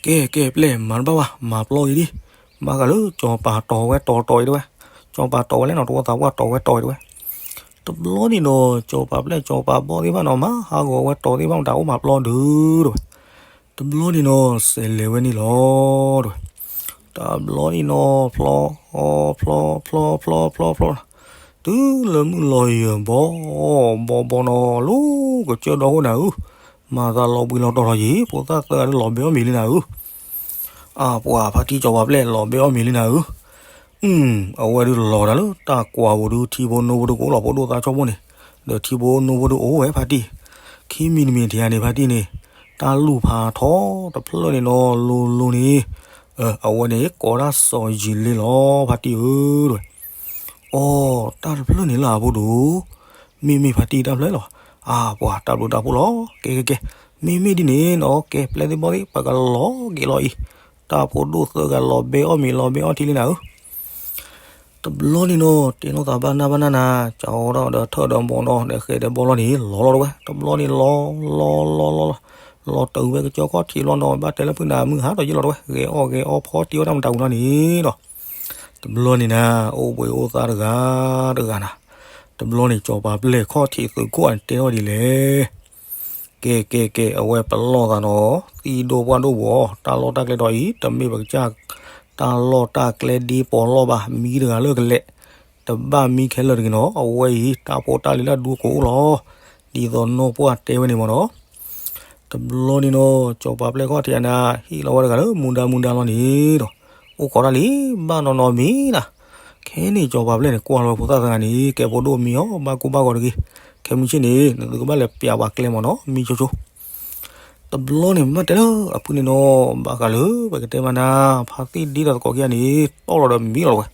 ကဲကဲပျဲၢ် မၤတဘၣ်ဘၣ် မၤပျီက့ၤလံ, ဘၣ်ဃးလၢကၠီၤပၤတီၤဝဲတီၤတီၤအံၤတဝဲ, ကၠီၤပၤတီၤဝဲလဲၣ်နီၤ တဝီသးပှၢ်တီၤဝဲတီၤအံၤတဝဲ, တဘျီန့ၣ်နီၤ ကၠီၤပၤပျဲၢ်ကၠီၤပၤဘီၣ်သ့ၣ်တဖၣ်နီၤ မၤဟးဂီၤဝဲတီၤသ့ၣ်တဖၣ်မတၤအိၣ်မၤပျီဒုးတဝဲ, တဘျီန့ၣ်နီၤ စဲးလဲၤဝဲန့ၣ်လီၤတဝဲ, တဘျီန့ၣ်နီၤ ဖျီ ဖျီ ဖျီ ဖျီ ဖျီ ဖျီ တၢ်လၢမုၢ်လီၤယၢၤဘီ ဘီဘီနီၤ လၢကစၢၢ်ဒီခိၣ်နၤဧၢ, မၤသးလီၤဘှံးလီၤတီၤလီၤယံၤ ဖိသၣ်သၢဂၤလၢလီၤဘဲအီၣ်မံၤလံနၤဧၢ, အပှၤဖါတံၢ် စီၤပၤပျဲၢ်လီၤဘဲအီၣ်မ့ၤလံနၤဧၢ. အဝဲဒုးလီၤတၢ်လၢတၢ်ကွၢ်ပူၤဒုး ထံဖိနိဖိဒုးကအိၣ်လီၤ ဖိဒိၣ်သၣ်ဆီၣ်ဘိၣ်န့ၣ်, ဒီးထံဖိနိဖိဒုးအိၣ်ဝဲဖါတံၢ်. ခံမံၤတမံၤတယၤန့ၣ် ဖါတံၢ်န့ၣ် တၢ်လူၢ်ဖးထီတဖျၢၣ်န့ၣ်နီၤ လိၤလိၤန့ၣ်, အဝဲန့ၣ်ကိးတၢ်စီၤယံာ်လ့လီၤ ဖါတံၢ်ဧၢ တဲဝဲ. အိ တၢ်တဖျၢၣ်န့ၣ်လၢအဖိဒိၣ်, မ့မ့ၢ်ဖါတံၢ်တၢ်ဖျၢၣ်လီၤ. အပှၤတၢ်ဘျုးတၢ်ဖှိၣ်လီၤ. ကဲကဲကဲ, မ့မ့ၢ်ဒ်န့ၣ်နီၤ ကဲပျဲသ့ၣ်ဘီၣ်သ့ၣ် ပကလီၤက့ၤလီၤအံၤ, တၢ်ဖိဒိၣ်သၢဂၤလီၤဘဲအီၣ်မ့ၤလီၤဘဲအီၣ်ထံလံနၤဧၢ. တဘျီန့ၣ်နီၤ တဲနီၣ်သးဘၣ်နၢ်ဘၣ်နၢ်နၤ, ကၠီဒီးထၢၣ်ဒီးဘီဒီးဃဲးဒီးဘီလီၤန့ၣ် လီၤလီၤတဝဲ. တဘျီန့ၣ်လီၤလီၤလီၤလီၤလီၤ, လီၤတုၤဝဲကစၢၢ်ခီၣ်ထံးလီၤနီၤ ဘၣ်တဲလၢဖုနၤမုၢ်ဟါထီၣ်ယ့ၢ်လီၤတဝဲ ဂဲၤအီၣ်ဂဲၤအီဖီတံၢ်အီၣ်တၢ်မတၤပူၤနီၤန့ၣ်ဒီး တဘျီန့ၣ်နၤ အိၣ်ဘှံးအိၣ်သါတဂၤတဂၤနၤ, တဘျီန့ၣ် စီၤပၤပျဲၢ်ခီၣ်ထံးသုးခိၣ်အတဲထီၣ်ဒ်လဲၣ်. ကဲကဲကဲ အဝဲပလီၢ်သးနီၤ သံၣ်ဒိၣ်ပှၢ်ဒိၣ်ဘှီး တၢ်လီၢ်တၢ်ကျဲဒီးအံၤ တမ့ၢ်ပကစၢ် တၢ်လီၢ်တၢ်ကျဲဒ်ပီးလီၢ်ဘၣ် မံတဂၤလၢကလဲၤ တဘၣ်မံခဲလၢာ်တဂ့ၤနီၤ အဝဲအံၤ တၢ်ဖိတၢ်လံၤလၢဒူကအိၣ်လီၤ. ဒ်သိးနီၢ်ပှၢ်တဲဝဲန့ၣ်မ့ၢ်နီၤ တဘျီန့ၣ်နီၤ စီၤပၤပျဲၢ်ခီၣ်ထံးအနၤ ဟ့ၣ်လီၤဝဲတဂၤလၢမူဒါမူဒါလီၤန့ၣ်ဒီး အိၣ်ခိးတၢ်လံ ဘၣ်နီၢ်နီၢ်မံၤနၤ. ခဲန့ၣ် စီၤပၤပျဲၢ်န့ၣ် ကွၢ်လီၤဖိသၣ်သၢဂၤန့ၣ် ကဲဖိဒိၣ်မံၤအီၤ ဘၣ်ကူဘၣ်ဂီၤတဂ့ၤ, ခဲမုၢ်ဆ့ၣ်န့ၣ် နသုကဘၣ်လဲၤပျးပှၤကျဲမ့ၢ်နီၤ မံဆိဆိ တဘျီန့ၣ် မ့ၢ်တဲလၢအဖုန့ၣ်နီၤ ဘၣ်ဃးလၢ ပကတဲမးနၤ ဖါသ့ၣ်ဒ့ဒီးသကိးခံဂၤန့ၣ် တီၢ်လီၤဒီးမံလီၤတဝဲ.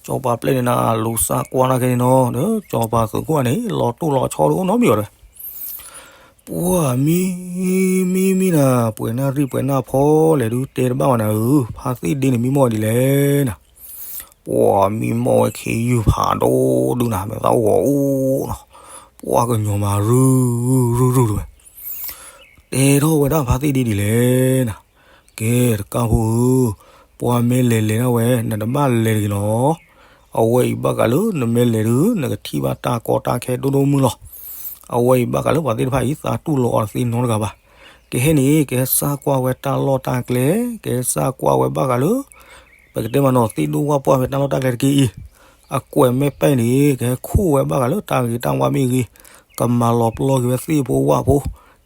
စီၤပၤပျဲၢ်န့ၣ်နၤ လူၤစၢ်ကွၢ်နာ်က့န့ၣ်နီၤ ဒီးစီၤပၤသုးခိၣ်န့ၣ် လီၤတိၢ်လီၤဆီဒုးအိၣ်နီတမံၤဘၣ်တဝဲ. ပှၤမံ မံမံနၤ ပှဲၤနၢ်ရံၣ်ပှဲၤနၢ်ဖီလဲၣ်ဒုးတဲတဘၣ်ဘၣ်နၤဧၢ, ဖါသ့ၣ်ဒ့န့ၣ်မံမီၢ်ဝဲဒ်လဲၣ်နၤ. ပှၤမံမီၢ်ဝဲခ့ယုၢ်ဖးဒိၣ်ဒုးနၤ မဲာ်သၣ်အိၣ်ဂီၤအိၣ်နီၤ, ပှၤကညီၤမၤရုၢ်ရုၢ်ရုၢ်တဝဲ. တဲထီၣ်ဝဲဒၣ်ဖါသ့ၣ်ဒ့ဒ်လဲၣ်နၤ, ကဲတကၢ်ဖိဧၢ, ပှၤမ့ၢ်လဲၤလဲၤဒၣ်ဝဲ နတဘၣ်လဲၤတဂ့ၤနီၤ. အဝဲအံၤဘၣ်ဃးလၢနမ့ၢ်လဲၤဒုး နကထံၣ်ဘၣ်တၢ်ကီတၢ်ခဲဒိၣ်ဒိၣ်မုၢ်လီၤ. အဝဲအံၤဘၣ်ဃးလၢပှၤသ့ၣ်တဖၣ်အံၤ သးတူၢ်လိာ်အီၤတသ့နီတဂၤဘၣ်. ကဟဲန့ၣ် ကဟဲစၢ်ကွၢ်ဝဲတၢ်လီၢ်တၢ်ကျဲ, ကဟဲစၢ်ကွၢ်ဝဲဘၣ်ဃးလၢ ပကတဲမးနီၤ သ့ၣ်ဒိၣ်ဝၣ်ပှၢ်ဖဲတၢ်လီၢ်တၢ်ကျဲတက့ၢ်အံၤ, အကွဲးမဲာ်ပဲၢ်န့ၣ် ကဟဲခူၣ်ဝဲဘၣ်ဃးလၢတၢ်ဂ့ၤတၢ်ဝါမ့ၢ်ဂ့ၤ, ကမၤလီၤပျီက့ၤဝဲသ့ၣ်ဖိဝၣ်ဖိ,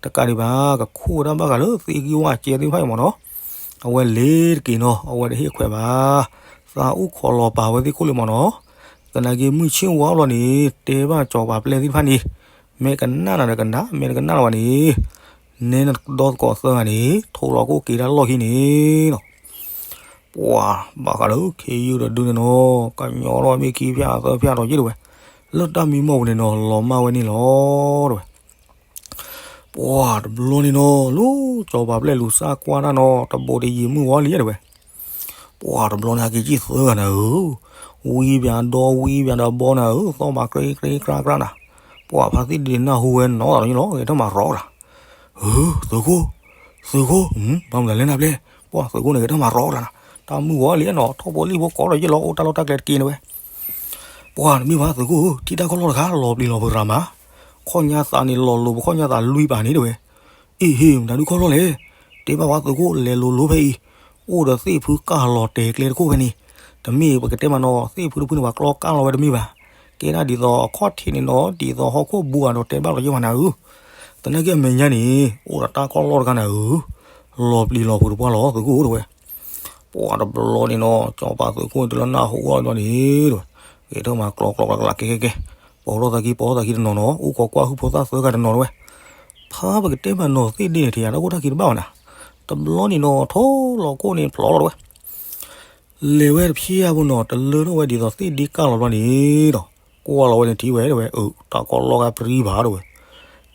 တကးဒံးဘၣ် ကခူၣ်ဝဲဒၣ်ဘၣ်ဃးလၢသ့ၣ်ဂံၢ်ဝၣ်ကဲသ့ၣ်တဖၣ်အံၤမ့ၢ်နီၤ. အဝဲလ့ၤတက့ၢ်နီၤ အဝဲတဟ့ၣ်ခွဲးဘၣ်, သးအိၣ်ခိးလီၤပာ်ဝဲသ့ၣ်ခိၣ်လံမ့ၢ်နီၤ. သနာ်က့မုၢ်ဆ့ၣ်ဝါဘျီန့ၣ် တဲဘၣ်စီၤပၤပျဲၢ်သ့ၣ်တဖၣ်န့ၣ်, မ့ၢ်ကနၣ်နၤဒီးကနၣ် မ့ၢ်တကနၣ်လၢၤဘၣ်န့ၣ် နဲနဒီသကိးသၢဂၤန့ၣ် ထိးလီၤကိၣ်က့ၤတၢ်လီၢ်ခံန့ၣ်နီၤ. ပှၤဘၣ်ဃးလၢခ့ယုၢ်ဒီးဒုးန့ၣ်နီၤ ကညီထီၣ်မ့ၢ်ခံဖျၢၣ်သၢဖျၢၣ်ဒီးယ့ၢ်တဝဲ, လၢတၢ်မံမီၢ်ပူၤန့ၣ်နီၤ လီၤမၢ်ဝဲန့ၣ်လီၤတဝဲ. ပှၤတဘျီန့ၣ်နီၤ လၢစီၤပၤပျဲၢ်လူၤစၢ်ကွၢ်တၢ်နီၤ တဘိးတယံာ်မုၢ်ဝီလံတဝဲ. ပှၤတဘျီန့ၣ် ဟဲက့ၤကံၣ်သၢဂၤနၤဧၢ, ဝံဘၣ်ဒီဝံဘၣ်ဒီဘီနၤဧၢ, သီၣ်မၤကြ့ကြ့ကြ့ကြ့နၤ. ပှၤဖါသ့ၣ်ဒ့န့ၣ်နၢ်ဟူဝဲနီၤဒီးယ့ၢ်လီၤ ဂဲၤထၢၣ်မၤရီၤတၢ်, သုးခိၣ်, သုးခိၣ်, ဘၣ်မနုၤလဲၣ်နၤပျဲၢ်, ပှၤသုးခိၣ်န့ၣ် ဂဲၤထၢၣ်မၤရီၤတၢ်နၤ, တၢ်မုၢ်ဝီလံနီၤ ထီၣ်ဖိလံၣ်ဖိကိးဒီးယ့ၢ်လီၤ အိၣ်တၢ်လီၢ်တၢ်ကျဲတက့ၢ်နဝဲ. ပှၤတမ့ၢ်ဘၣ်သုးခိၣ်ဧၢ, ထံၣ်တၢ်ခီၣ်လီၢ်တခါ လီၤပျံၤလီၤဖုးရၤမး, ခီၣ်ညါသးန့ၣ်လီၤလိၤပခီၣ်ညါသးလွံၢ်ပာ်န့ၣ်တဝဲ. အ့ဟ့ၣ် မတၤဒုးခီၣ်လီၢ်လဲၣ်, တဲဘၣ်ပှၤသုးခိၣ်လဲၤလိၤလိၤဖဲအံၤ, အိၣ်ဒီးသ့ၣ်ဖုကၢ်လီၤတဲာ်ကျဲတခိၣ်ဖဲန့ၣ်, တမ့ၢ်ပကတဲမးနီၤ သ့ၣ်ဖုတဖုန့ၣ် ပှၤကျီကၢ်လီၤဝဲတမ့ၢ်ဘၣ်, ကဲဒၣ်ဒ်သိးအခီၣ်ထံးန့ၣ်နီၤ ဒ်သိးဟီၣ်ခိၣ်ဘူးအဒီးတဲဘၣ်လီၤယ့ၢ်မးနၤဧၢ. သနာ်က့အမဲာ်ညါန့ၣ် အိၣ်ဒီးတၢ်ခီၣ်လီၢ်တခါနၤဧၢ, လီၤပျံၤလီၤဖုးတပှၢ်လီၤသုးခိၣ်တဝဲ. ပှၤတဘျီန့ၣ်နီၤ စီၤပၤသုးခိၣ်တုၤလၢနၢ်ဟူအီၤဘျီန့ၣ်တဝဲ, ဂဲၤထၢၣ်မၤကျီကျီကျီကျီ ကဲကဲကဲ, ပိာ်ထီၣ်သးခံပိာ်ထီၣ်သးခံတနီၤနီၤ အိၣ်ခိးကွၢ်ဟုၣ်ဖိသၣ်သၢဂၤတနီၤတဝဲ. ဖါပကတဲမးနီၤသ့ၣ်ဒ့န့ၣ် ထံၣ်ယၤတၢ်ခိၣ်တၢ်ခံတဘၣ်ဘၣ်နၤ, တဘျီန့ၣ်နီၤ ထိလီၤကိၣ်န့ၣ်ဖျိးလီၤတဝဲ. လဲၤဝဲတဖျၢၣ်ဖိနီၤ တလၢထီၣ်ဝဲဒ်သိးသ့ၣ်ဒ့ကၢ်လီၤဘျီန့ၣ်ဒီး ကွၢ်လီၤဝဲန့ၣ်ထံၣ်ဝဲတဝဲ အၢ တၢ်ခီၣ်လီၢ်ဂၤပြံဘၣ်တဝဲ.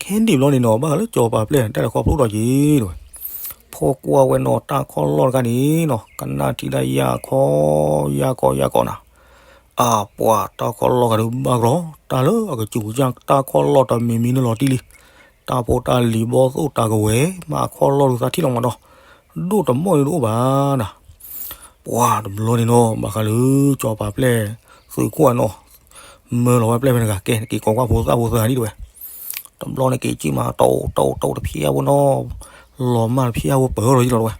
ခဲဒံးဘျီန့ၣ်နီၤ ဘၣ်ဃးလၢစီၤပၤပျဲၢ်န့ၣ် တၢ်လဲၤခီဖျိထီၣ်က့ၤတဝဲ. ဖီၣ်ကွၢ်ဝဲနီၤ တၢ်ခီၣ်လီၢ်တခါန့ၣ်နီၤ ကနၣ်ထံၣ်ဒၣ်ယၢ်ခီ ယၢ်ခီ ယၢ်ခီနၤ. အပှၤတၢ်ခီၣ်လီၢ်ဂၤဒုးဘၣ်ကြီ တၢ်လၢအကစူၤကစၢ် တၢ်ခီၣ်လီၢ်တမံၤမံၤန့ၣ်လီၤတံၢ်လံ. တၢ်ဖိတၢ်လံၤဘီသိၣ်တၢ်ကဝဲၤ မ့ၢ်အခီၣ်လီၢ်ဒုးသးထံၣ်လီၤမးဒီး ဒိၣ်တမီၢ်ဒုးတအိၣ်ဘၣ်နၤ. ပှၤတဘျီန့ၣ်နီၤ ဘၣ်ဃးလၢစီၤပၤပျဲၢ်သုးခိၣ်အနီၤ မၢလီၤဝဲပျဲၢ်ဖဲန့ၣ်ဂၤ ကဲ နက့ၤကိးကွၢ်ဖိသၣ်ဖိသၢဂၤဒံးတဝဲ. တဘျီန့ၣ်က့ၤကံၣ်မး တိၢ်တိၢ်တိၢ်တဖျၢၣ်ဖိနီၤ လီၤမၢ်တဖျၢၣ်ဖိပၢၤထီၣ်ယံၤလီၤတဝဲ.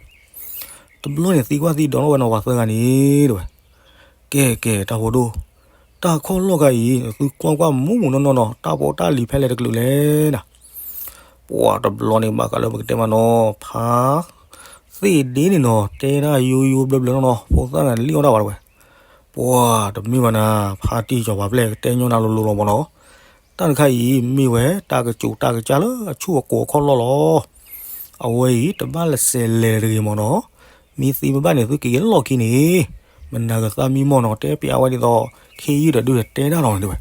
တဘျီန့ၣ်သံကွၢ်သံဒိးထီၣ်ဝဲနီၤ ပှၤသၢဂၤန့ၣ်တဝဲ. ကဲကဲ တၢ်ဖိဒိၣ်, တၢ်ခီၣ်လီၢ်ဂၤအံၤ သုကွၢ်ကွၢ်မူးမူးနီၢ်နီၢ်နီၤ တၢ်ဖိတၢ်လံၤဖဲလဲၣ်တကလုာ်လဲၣ်နၤ. ပှၤတဘျီန့ၣ်ဘၣ်ဃးလၢပကတဲမးနီၤ ဖါ သ့ၣ်ဒ့န့ၣ်နီၤ တဲဒၣ်ယိယိဘျၢဘျၢနီၤနီၤ ဖိသၣ်တဂၤန့ၣ်လံၣ်အီၣ်ဒၣ်ဝဲတဝဲ. ပှၤတမ့ၢ်ဘၣ်နၤ ဖါတံၢ်စီၤပၤပျဲၢ်ကတဲညီနၤလိၤလိၤလီၤမ့ၢ်နီၤ. တၢ်တခါအံၤ မ့ၢ်ဝဲတၢ်ကစူးတၢ်ကစၢ်လၢအဆူၣ်အကိၤအခီၣ်လီၢ်လီၤ. အဝဲအံၤ တဘၣ်လဲၤစဲးလဲၤတဂ့ၤမ့ၢ်နီၤ. မ့ၢ်သ့မ့ၢ်ဘၣ်န့ၣ် သုက့ၤလီၢ်ခံန့ၣ် မနၤကသါမံမီၢ်နီၤ တဲပျးဝဲဒ်သိး ခ့ယုၢ်ဒီးဒုးဒီးတဲဒၣ်လီၤန့ၣ်တဝဲ.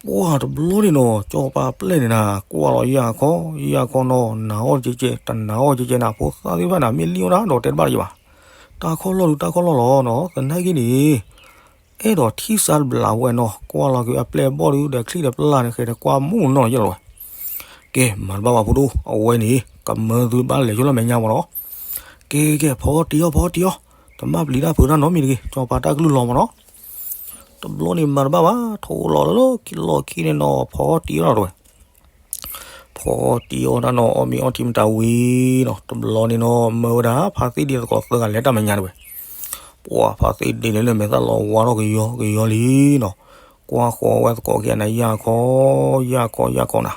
ပှၤတဘျီန့ၣ်နီၤ စီၤပၤပျဲၢ်န့ၣ်နၤ ကွၢ်လီၤယၢ်ခီ ယၢ်ခီနီၤ နာ်အီၣ်ကဲကဲ တနာ်အီၣ်ကဲကဲနၤ ဖိသၣ်သ့ၣ်တဖၣ်န့ၣ် မ့ၢ်လံၣ်အီၣ်တၢ်ဒီးတဲတဘၣ်လၢၤဘၣ်. တၢ်ခီၣ်လီၢ်ဒုး တၢ်ခီၣ်လီၢ်လီၤနီၤ သနာ်က့န့ၣ် အဲၣ်ဒိးထံၣ်စၢ်တဘျးဝဲနီၤ ကွၢ်လီၤက့ၤအပျဲၢ်အဘီၣ်ဒုး ဒီးချံၣ်ဒီးပျၢ်န့ၣ် ဃဲၤဒီးကွၢ်မူၣ်နီၤယဲၢ်လီၤဝဲ. ကဲ မၤတဘၣ်ဘၣ်ဖိဒိၣ် အဝဲန့ၣ် ကမၢသုဘၣ်လဲၤဆိလၢမဲာ်ညါမ့ၢ်နီၤ. ကဲ ကဲ ဖီတံၢ်အီၣ် ဖီတံၢ်အီၣ် တမၣ်ပျံၤတၢ်ဖုးတၢ်နီတမံၤတဂ့ၤ စီၤပၤတၢ်ကလုၢ်လီၤမ့ၢ်နီၤ. တဘျီန့ၣ်မၤတဘၣ်ဘၣ် ထိးလီၤလၢလီၢ်ခံန့ၣ်နီၤ ဖီတံၢ်အီၣ်လီၤတဝဲ. ဖီတံၢ်အီၣ်တၢ်နီၤ အီၣ်မ့ၤအီထံမတၤဝံၤနီၤ တဘျီန့ၣ်နီၤ မၢဝဲဒၣ် ဖါသ့ၣ်ဒ့သကိးသၢဂၤလဲၤတၢ်မဲာ်ညါတဝဲ. ပှၤဖါသ့ၣ်ဒ့န့ၣ်လၢမဲာ်သၣ်လီၤဝါထီၣ်ကယီကယီလံနီၤ ကွၢ်ဃီၤဝဲသကိးခံဂၤန့ၣ် ယၢ်ခီ ယၢ်ခီ ယၢ်ခီနၤ.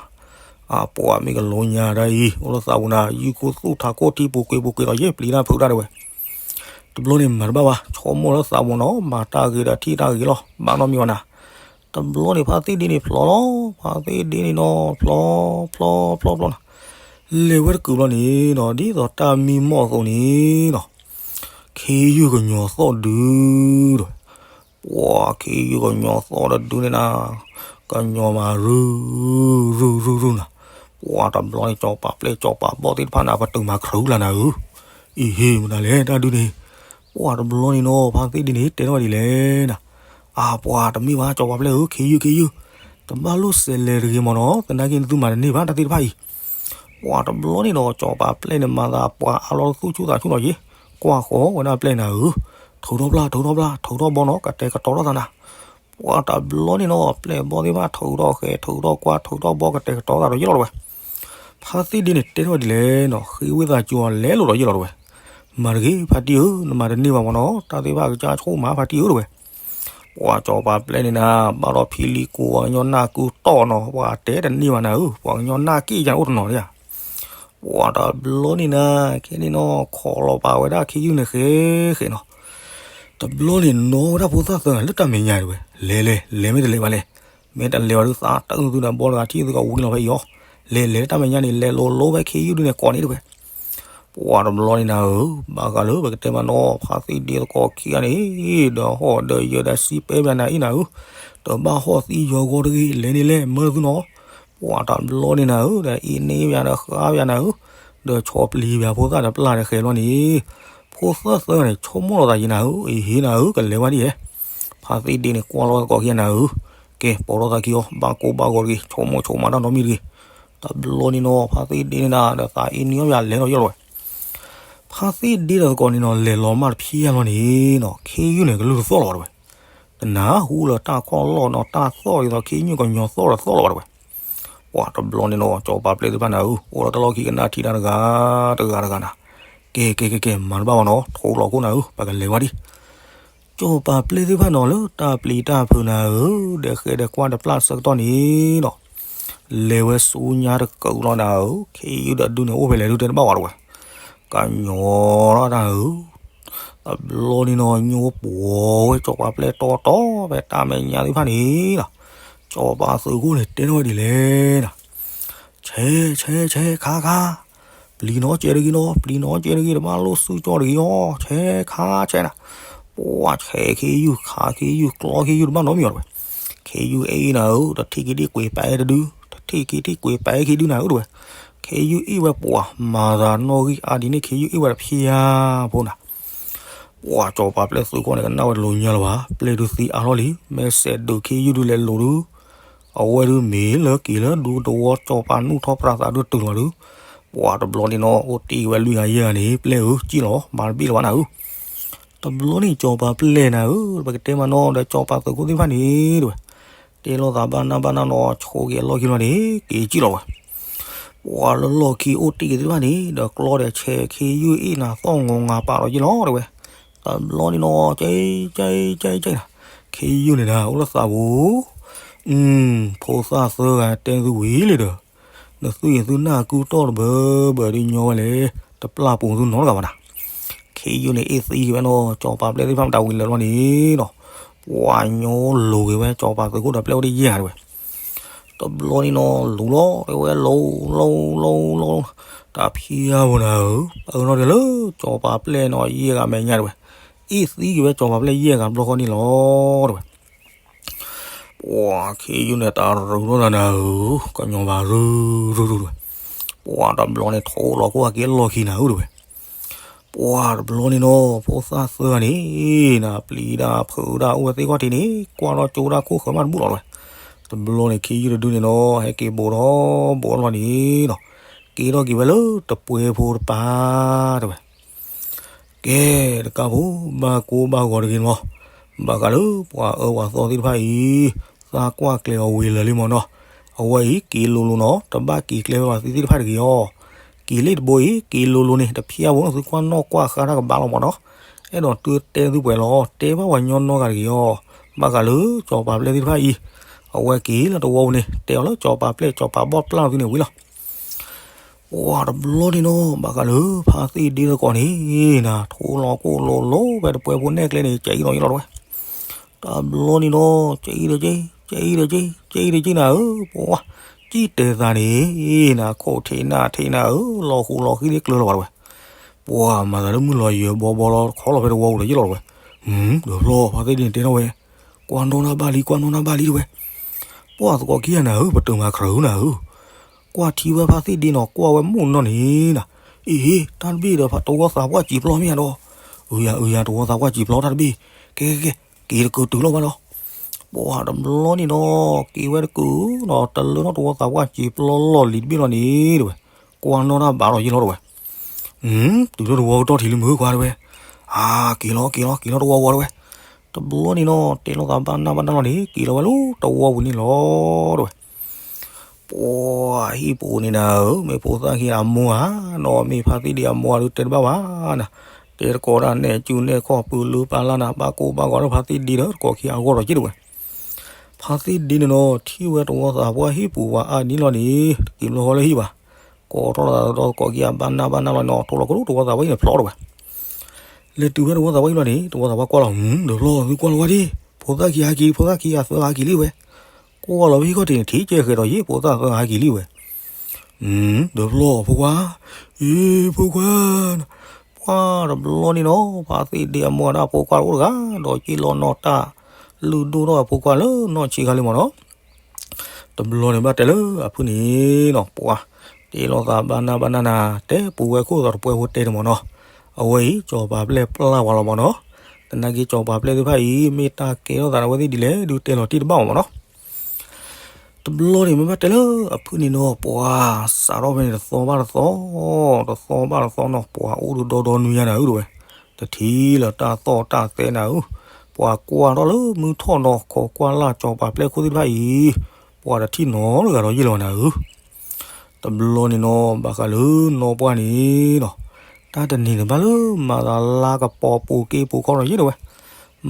အပှၤမ့ၢ်ကလိညါတၢ်အံၤ အိၣ်လၢသးပူၤနၤ ယုၢ်ခိၣ်သူၣ်ထးခိၣ်ထံပူၤကွံာ်ပူၤကွံာ်ဒီး ယဲၢ်ပျံၤတၢ်ဖုးတၢ်တဝဲ. တဘျီန့ၣ်မၤတဘၣ်ဘၣ် ဆိကမိၣ်လၢသးပူၤနီၤ မၤတၢ်ဂ့ၤဒီးထံၣ်တၢ်ဂ့ၤလီၤ ဘၣ်နီတမံၤဘၣ်နၤ. တဘျီန့ၣ် ဖါသ့ၣ်ဒ့န့ၣ်ဖျိလီၤ ဖါသ့ၣ်ဒ့န့ၣ်နီၤ ဖျိ ဖျိ ဖျိ ဖျိနၤ. လဲၤဝဲတကုာ်ဘျီန့ၣ်နီၤ ဒ်သိးတၢ်မံမီၢ်အသိးန့ၣ်နီၤ ခ့ယုၢ်ကညီၤသီၣ်ဒုးဒီး ပှၤခ့ယုၢ်ကညီၤသီၣ်ဒီးဒုးန့ၣ်နၤ ကညီၤမး ရုၢ် ရုၢ် ရုၢ် ရုၢ်နၤ. ပှၤတဘျီန့ၣ် စီၤပၤပျဲၢ်စီၤပၤဘီၣ်သ့ၣ်တဖၣ်န့ၣ် ပတုာ်မၤခရူလၢ်နၤဧၢ. အံၤဟ့ၣ်မနုၤလဲၣ်တၢ်ဒုးန့ၣ်. ပှၤတဘျီန့ၣ်နီၤ ဖါသ့ၣ်ဒ့န့ၣ် တဲထီၣ်ဝဲဒ်လဲၣ်နၤ. အပှၤတမ့ၢ်ဘၣ် စီၤပၤပျဲၢ်ဧၢ ခ့ယုၢ် ခ့ယုၢ် တဘၣ်လိၣ်စဲးလဲၤတဂ့ၤမ့ၢ်နီၤ သနာ်က့န့ၣ်သုမၤတန့ၢ်ဘၣ်တၢ်သ့ၣ်တဖၣ်အံၤ. ပှၤတဘျီန့ၣ်ဒီး စီၤပၤပျဲၢ်န့ၣ် မၤသးပှၤအါလီၤသူၣ်ဆူၣ်သးဆူၣ်လီၤယ့ၣ် ကွၢ်ဃီၤဝဲဒၣ်ပျဲၢ်နၤဧၢ. ထုးထီၣ်ပျၢ် ထုးထီၣ်ပျၢ် ထုးထီၣ်ဘီနီၤ ကတဲာ်ကတီၤထီၣ်သးနၤ. ပှၤတဘျီန့ၣ်နီၤ ပျဲၢ်ဘီၣ်သ့ၣ်တဖၣ် ထုးထီၣ်ဃဲၤ ထုးထီၣ်ကွၢ် ထုးထီၣ်ဘီ ကတဲာ်ကတီၤသးဒီးယ့ၣ်လီၤတဝဲ. ဖါသ့ၣ်ဒ့န့ၣ် တဲထီၣ်ဝဲဒ်လဲၣ်နီၤ ဃ့ဝံသးစူၤအီၤလဲၤလိာ်ဒီးယ့ၣ်လီၤတဝဲ. မၤတဂ့ၤ ဖါတံၢ်ဧၢ နမၤတန့ၢ်ဘၣ်မ့ၢ်နီၤ တၢ်သ့ၣ်တဖၣ်အကစၢ်ဆိၣ်မး ဖါတံၢ်ဧၢတဝဲ. ပှၤစီၤပၤပျဲၢ်န့ၣ်နၤ ဘၣ်ဒီးဖံလံၤကိး ပှၤကညီနၢ်ကုတီၢ်နီၤ ပှၤတဲတန့ၢ်ဘၣ်နၤဧၢ ပှၤကညီနၢ်က့ၣ်ယၤအိၣ်တနီၤဒၣ်. ပှၤတဘျီန့ၣ်နၤ ခဲန့ၣ်နီၤ ခိးလီၤပာ်ဝဲဒၣ်ခ့ယုၢ်န့ၣ်ဃဲဃဲနီၤ. တဘျီန့ၣ် နီၢ်ဝဲဒၣ်ဖိသၣ်သၢဂၤလၢတၢ်မဲာ်ညါတဝဲ လဲၤလဲၤ လဲၤမ့ၢ်တလဲၤဘၣ်လဲၣ်. မ့ၢ်တလဲၤဘၣ်ဒုး သးတၢ်အုၣ်သုဒီးဘီတဂၤထံၣ်သုကဝံၤလီၤဖဲအံၤအီၤ. လဲၤလဲၤတၢ်မဲာ်ညါန့ၣ် လဲၤလိၤလိၤဖဲခ့ယုၢ်ဒုးန့ၣ်ကိးန့ၣ်တဝဲ. ပှၤတဘျီန့ၣ်နၤဧၢ ဘၣ်ဃးလၢပကတဲမးနီၤ ဖါသ့ၣ်ဒ့သကိးခံဂၤန့ၣ် ဒီးဟီၣ်ဒီးယၢၤဒီးစံးပဲဘၣ်နၤအံၤနၤဧၢ, တဘၣ်ဟီၣ်သံယီၤဂီၤတဂ့ၤ လဲၤန့ၣ်လဲၣ် မၢသုနီၤ. ပှၤတဘျီန့ၣ်နၤဧၢ ဒီးအ့န့ၢ်ဘၣ်ဒီးဃါဘၣ်နၤဧၢ, ဒီးဆီၣ်ပျံၤဘၣ်ဖိသၣ်ဒီးပျၢ်ဒီးဃဲၤဘျီန့ၣ် ဖိသၣ်သၢဂၤန့ၣ် ဆိကမိၣ်လီၤသးယံၤနၤဧၢ, အ့ဟ့နၤဧၢ ကလဲၤဝဲဒ်လဲၣ်. ဖါသ့ၣ်ဒ့န့ၣ် ကွၢ်လီၤသကိးခံဂၤနၤဧၢ, ကဲ ပိာ်ထီၣ်သးခံအီၤ ဘၣ်ကိၢ်ဘၣ်ဂီၤတဂ့ၤ ဆိကမိၣ်ဆိကမးတၢ်နီတမံၤတဂ့ၤ. တဘျီန့ၣ်နီၤ ဖါသ့ၣ်ဒ့န့ၣ်နၤ ဒီးသးအ့န့ၢ်အီၣ်ဘၣ်လဲၤလီၤယီၢ်လီၤဝဲ. ဖါသ့ၣ်ဒ့ဒီးသကိးန့ၣ်နီၤ လဲၤလီၤမၢ်တဖျၢၣ်လီၤန့ၣ်နီၤ ခ့ယုၢ်န့ၣ် ကလုၢ်တသီၣ်လီၤဝဲတဝဲ. တနၢ်ဟူလၢတၢ်ခီၣ်လီၢ်နီၤ တၢ်သီၣ်ဒ်သိးခ့ယုၢ်ကညီၤသီၣ်ဒီးသီၣ်လီၤဝဲတဝဲ. ပှၤတဘျီန့ၣ်နီၤ စီၤပၤပျဲၢ်သ့ၣ်တဖၣ်နၤဧၢ, အိၣ်ဒီးတၢ်လီၢ်ခံကနၣ်ထံတၢ်တဂၤတဂၤတဂၤနၤ. ကဲ ကဲ ကဲ ကဲ မၤတဘၣ်ဘၣ်နီၤ ထိးလီၤခိၣ်နၤဧၢ, ပကလဲၤဝဲဒံး. စီၤပၤပျဲၢ်သ့ၣ်တဖၣ်နီၤ လၢတၢ်ပျံၤတၢ်ဖုးနၤဧၢ, ဒီးဃဲဒီးကွၢ်ဒီးပျၢ်ဆၢကတီၢ်န့ၣ်နီၤ လဲၤဝဲဆူညါတကုာ်လီၤနၤဧၢ, ခ့ယုၢ်ဒီးဒုးန့ၣ်အိၣ်ဖဲလဲၣ်ဒုးတဲတဘၣ်ဝဲတဝဲ. ကညီၤထီၣ်တၢ်ဧၢ, တဘျီန့ၣ်နီၤ ညိပှီၤဝဲစီၤပၤပျဲၢ်တီတီဖဲတၢ်မဲာ်ညါသ့ၣ်တဖၣ်န့ၣ်နီၤ, စီၤပၤသုးခိၣ်န့ၣ်တဲထီၣ်ဝဲဒ်လဲၣ်နီၤ ဆဲး ဆဲး ဆဲး ခါ ခါ, ပျံၤနီၤကဲတဂ့ၤနီၤ, ပျံၤနီၤကဲတဂ့ၤ, တဘၣ်လိၣ်စုကၠီၣ်တဂ့ၤအီၤ, ဆဲး ခါ ဆဲးနၤ. ပှၤဆဲးခ့ယုၢ် ခါခ့ယုၢ် ကျီခ့ယုၢ် တဘၣ်နီတမံၤအီၤတဝဲ. ခ့ယုၢ်အ့ၣ်နၤဧၢ, တထံၣ်က့ၤဒံးကွံာ်ပာ်အဲၣ်တဒု, တထံၣ်က့ၤဒံးကွံာ်ပာ်အဲၣ်ခ့ဒုနၤဧၢတဝဲ. ခ့ယုၢ်အ့ၣ်ဝဲပှၤ မၤသးနီၣ်ဂံၢ်အါဒ်န့ၣ် ခ့ယုၢ်အ့ၣ်ဝဲတဖျၢၣ်ဖိနၤ. ပှၤစီၤပၤပျဲၢ်သုးခိၣ်န့ၣ် ကနၣ်ဝဲတလိၤညါလၢၤဘၣ်, ပျဲၢ်ဒုးသံအါထီၣ်လံ, မ့ၢ်စဲးဒုးခ့ယုၢ်ဒုးလဲၤလိၤဒုး, အဝဲဒုးမ့ၢ်လၢက့ၤလၢဒူသဝီစီၤပၤနူၢ်ထီၣ်ပြးသးဒုးတုၤလီၤဒုး, ပှၤတဘျီန့ၣ်နီၤ အိၣ်တ့ၢ်ဝဲလွံၢ်ဂၤယဲၢ်ဂၤန့ၣ် ပျဲၢ်ဧၢ ကံၣ်လီၤ မၤတဘ့ၣ်လၢၤဘၣ်နၤဧၢ. တဘျီန့ၣ် စီၤပၤပျဲၢ်နၤဧၢ, ပကတဲမးနီၤ ဒီးစီၤပၤသုးခိၣ်သ့ၣ်တဖၣ်န့ၣ်တဝဲ, တဲလိာ်သးဘၣ်နၢ်ဘၣ်နၢ်နီၤ ဆိက့ၤအလီၢ်ခံလီၤန့ၣ် က့ၤကံၣ်လီၤဝဲ. ပှၤလၢလီၢ်ခံအိၣ်တ့ၢ်က့ၤသ့ၣ်တဖၣ်န့ၣ် ဒီးကျီဒီးဆဲးခ့ယုၢ်အ့ၣ်နၤသီၣ်ငီၤငၤပာ်လီၤက့ၤလီၤတဝဲ. တဘျီန့ၣ်နီၤ ကဲ ကဲ ကဲ ကဲနၤ, ခ့ယုၢ်န့ၣ်ဒၣ် အိၣ်လၢသးပူၤ, ဖိသၣ်သၢဂၤတဲသုဝံၤလံဒီး, နသုယသုနၢ်ကုတီၢ်တဘၢဘၢဒုးညီဝဲလဲၣ် တပျၢ်ပူၤသုနီတဂၤဘၣ်နၤ. ခ့ယုၢ်န့ၣ်အ့ၣ်သံက့ၤဝဲနီၤ စီၤပၤပျဲၢ်သ့ၣ်တဖၣ်မတၤဝံၤလၢာ်လီၤန့ၣ်နီၤ, ပှၤညီလိၤက့ၤဝဲ စီၤပၤသုးခိၣ်ဒီးပျဲၢ်အိၣ်ဒ်ယဲၢ်ဂၤတဲဝဲ. တဘျီန့ၣ်နီၤ လူၤလီၤတဲဝဲ လူၤ လူၤ လူၤ လူၤ တၢ်ဖံးအါဘိနၤဧၢ, အနီၤဒ်လၢ စီၤပၤပျဲၢ်နီၤ ယဲၢ်ဂၤမဲာ်ညါတဲဝဲ, အ့ၣ်သံက့ၤဝဲစီၤပၤပျဲၢ်ယဲၢ်ဂၤတဘျီဃီန့ၣ်လီၤတဲဝဲ. ပှၤခ့ယုၢ်န့ၣ် တၢ်ရူၤထီၣ်သးနၤဧၢ, ကညီၤဘၣ်ရူၤရူၤရူၤတဲဝဲ. ပှၤတဘျီန့ၣ် ထိလီၤကိၣ်အက့ၤလီၢ်ခံနၤဧၢတဲဝဲ. ပှၤတဘျီန့ၣ်နီၤ ဖိသၣ်သၢဂၤန့ၣ် နၤပျံၤတၢ်ဖုးတၢ်အိၣ်ဝဲသ့ၣ်ခီၣ်ထံးန့ၣ် ကွၢ်ထီၣ်ကၠိတၢ်ခိၣ်ဃၢၤမးတဘူၣ်လီၤတဲဝဲ. တဘျီန့ၣ် ခ့ယုၢ်တဒုန့ၣ်နီၤ ဟဲက့ၤဘိးထီၣ်ဘိးထီၣ်လီၤန့ၣ်နီၤ, က့ၤထီၣ်က့ၤဝဲလၢတပှဲၤဖိတပၤတဲဝဲ. ကဲ တကးဖိ ဘၣ်ကိၢ်ဘၣ်ဂီၤတဂ့ၤမး, ဘၣ်ဃးလၢပှၤအၢပှၤသီသ့ၣ်တဖၣ်အံၤ သးကွၢ်ကျဲၤအီၤဝံၤလၢာ်လံမ့ၢ်နီၤ, အဝဲအံၤက့ၤလိၤလိၤနီၤ တဘၣ်က့ၤကျဲဝဲပှၤသံသ့ၣ်တဖၣ်တဂ့ၤအီၤ, က့ၤလ့ၣ်တဘိအံၤ က့ၤလိၤလိၤန့ၣ် တဖံးအါဘိနီၤ သုကွၢ်နီၣ်ကွၢ်ဃါတၢ်ကဘၣ်လီၤမ့ၢ်နီၤ, အဲၣ်ဒိးတဲသုပှဲၤလီၤ တဲဘၣ်ပှၤညီနီတဂၤတဂ့ၤအီၤ, ဘၣ်ဃးလၢစီၤပၤပျဲၢ်သ့ၣ်တဖၣ်အံၤ, အဝဲက့ၤလၢတဝီပူၤန့ၣ် တဲအီၤလၢစီၤပၤပျဲၢ်စီၤပၤဘီၣ်ပျၢ်သုန့ၣ်ဝံၤလီၤ. ပှၤတဘျီန့ၣ်နီၤ ဘၣ်ဃးလၢဖါသ့ၣ်ဒ့သကိးန့ၣ်နၤ ထိလီၤကိၣ်လိၤလိၤဖဲတပှဲၤဖိနဲၣ်ကျဲန့ၣ် ကအံၣ်နီၤအံၣ်လီၤတဲဝဲ. တဘျီန့ၣ်နီၤ ကအံၣ်ဒီးကအံၣ် ကအံၣ်ဒီးကအံၣ် ကအံၣ်ဒီးကအံၣ်နၤဧၢ, ပှၤ ကံၣ်တဲာ်သးန့ၣ်နၤ ခိၣ်ထံးနၢ်ထံးနၤဧၢ, လီၤဃူလီၤဃံလ့ကျၢၤလီၤဘၣ်တဲဝဲ. ပှၤမၤသးလၢမုၢ်လီၤယၢၤဘီဘီလီၤ ခီလီၤဖဲတဝီပူၤလီၤယ့ၣ်လီၤတဲဝဲ. ဒီးဖျီ ဖါသ့ၣ်ဒ့န့ၣ်တဲထီၣ်ဝဲ, ကွၢ်နီၣ်တၢ်ဘၣ်လံ ကွၢ်နီၣ်တၢ်ဘၣ်လံတဲဝဲ. ပှၤသကိးခံဂၤနၤဧၢ ပတၢ်မၤခရၢၣ်နၤဧၢ, ကွၢ်ထံဝဲဖါသ့ၣ်ဒ့နီၤ ကွၢ်ဝဲမုၢ်နီၢ်န့ၣ်နၤ, အ့ၣ် တၢ်တဘ့ၣ်ဒီး တဝီသးပှၢ်စံာ်ပျီမ့ၢ်ဧါဒီး, အုယၤ အုယၤ တဝီသးပှၢ်စံာ်ပျီတၢ်တဘ့ၣ်, ကဲ ကဲ ကဲ က့ၤတကုာ်တုၤလီၤဘၣ်ဒီး, ပှၤတဘျီန့ၣ်နီၤ က့ၤဝဲတကုာ်နီၤ တလၢထီၣ်တဝီသးပှၢ်စံာ်ပျီလီၢ်လံၤတဘ့ၣ်လီၤန့ၣ်တဲဝဲ, ကွၢ်နီၣ်တၢ်ဘၣ်လီၤယ့ၣ်လီၤတဲဝဲ. တုၤလၢတဝီကတီၢ်ထံးလံမုၢ်ခွါတဲဝဲ, အါ က့ၤလီၤ က့ၤလီၤ က့ၤလီၤတဝီဝီတဲဝဲ. တဘျီန့ၣ်နီၤ တဲလိာ်သးဘၣ်နၢ်ဘၣ်နၢ်လီၤန့ၣ် က့ၤလီၤဝဲလၢတဝီပူၤန့ၣ်လီၤတဲဝဲ. ပှၤဟံၣ်ပူၤန့ၣ်နၤဧၢ, မ့ၢ်ဖိသၣ်ခံအမိၢ်ဧါ, ဒီးမ့ၢ်ဖါသ့ၣ်ဒ့အမိၢ်ဧါ ဒုးတဲတဘၣ်ဘၣ်နၤ, တဲတကိးတၢ်နဲၣ်ကူနဲၣ်ခီၣ် ပူၤလုပာ်လၢ်နၤ ဘၣ်ကိၢ်ဘၣ်ဂီၤဒီးဖါသ့ၣ်ဒ့ဒီးတကိးခံအဂီၢ်ဒီးက့ၣ်တဲဝဲ. ဖါသ့ၣ်ဒ့န့ၣ်နီၤ ထံၣ်ဝဲတဝီသးပှၢ်ဟံၣ်ပူၤဝဲအါဒ်လီၤန့ၣ် တက့ၤဘျီဃီလၢဟံၣ်ဘၣ်, ကိးထီၣ်လီၤသးဒီးတကိးခံအဘၣ်နၢ်ဘၣ်နၢ်လီၤနီၤ ထိလီၤကလိတဝီသးပှၢ်ဟံၣ်န့ၣ်ဖျီတဲဝဲ. လဲၤတုၤဖဲတဝီသးပှၢ်ဟံၣ်လီၤန့ၣ် တဝီသးပှၢ်ကွၢ်လီၤ, ဒီးဖျီ သုကွၢ်လီၤဝဲဒၣ်, ဖိသၣ်ခံဟဲက့ၤ ဖိသၣ်ခံအသၢဟဲက့ၤလံဝဲ, ကွၢ်လီၤဝဲဟံၣ်ခီၣ်ထံးန့ၣ် ထံကဲဃဲၤဒီးယ့ၣ် ဖိသၣ်သၢဟဲက့ၤလံဝဲ. ဒီးဖျီ ဖိခွါ, အ့ ဖိခွါ, ပှၤတဘျီန့ၣ်နီၤ ဖါသ့ၣ်ဒ့အမိၢ်ဒၣ်ဖိခွါတအိၣ်တဂၤ ဒီးက့ၣ်လီၤနီၢ်တၢ်လုၢ်ဒိၣ်ထီၣ်အဖိခွါလၢနီၢ်ဆံးခါလံမ့ၢ်နီၤ. တဘျီန့ၣ်ဘၣ်တဲလၢအဖုၣ်န့ၣ်နီၤ ပှၤ တဲလိာ်သးဘၣ်နၢ်ဘၣ်နၢ်နၤ တဲပူၤဝဲခိၣ်သီတပှဲၤဖိတဲန့ၣ်မ့ၢ်နီၤ, အဝဲအံၤ စီၤပၤပျဲၢ်ပျၢ်ဝဲလီၤမ့ၢ်နီၤ, သနာ်က့ စီၤပၤပျဲၢ်သ့ၣ်တဖၣ်အံၤ မ့ၢ်တၢ်ကဲထီၣ်သးဒီးအဝဲသ့ၣ်ဒ်လဲၣ် ဒုးတဲလီၤတံၢ်တဘၣ်မ့ၢ်နီၤ. တဘျီန့ၣ် မ့ၢ်ဘၣ်တဲလၢအဖုၣ်န့ၣ်နီၤ ပှၤစးထီၣ်ဖဲန့ၣ် တသီဘၣ်တသီ, တသီဘၣ်တသီနီၤ ပှၤအိၣ်ဒုးဒီဒီနွံညါနၤဧၢတဲဝဲ, တထံၣ်လၢၤတၢ်သီၣ်တၢ်သဲနၤဧၢ, ပှၤကွၢ်ထီၣ်လၢမုၢ်ထီၣ်နီၤ ခိးကွၢ်လၢ်စီၤပၤပျဲၢ်ခိၣ်သ့ၣ်တဖၣ်အံၤ, ပှၤတထံၣ်နီတဂၤဒီးယ့ၣ်လီၤနၤဧၢ. တဘျီန့ၣ်နီၤ ဘၣ်ဃးလၢနီၢ်ပှၢ်န့ၣ်နီၤ, တၢ်တနံၤန့ၣ်ဘၣ်လၢမၤသးလါကပီၤပူၤက့ပူၤခီဒီးယ့ၣ်တဲဝဲ,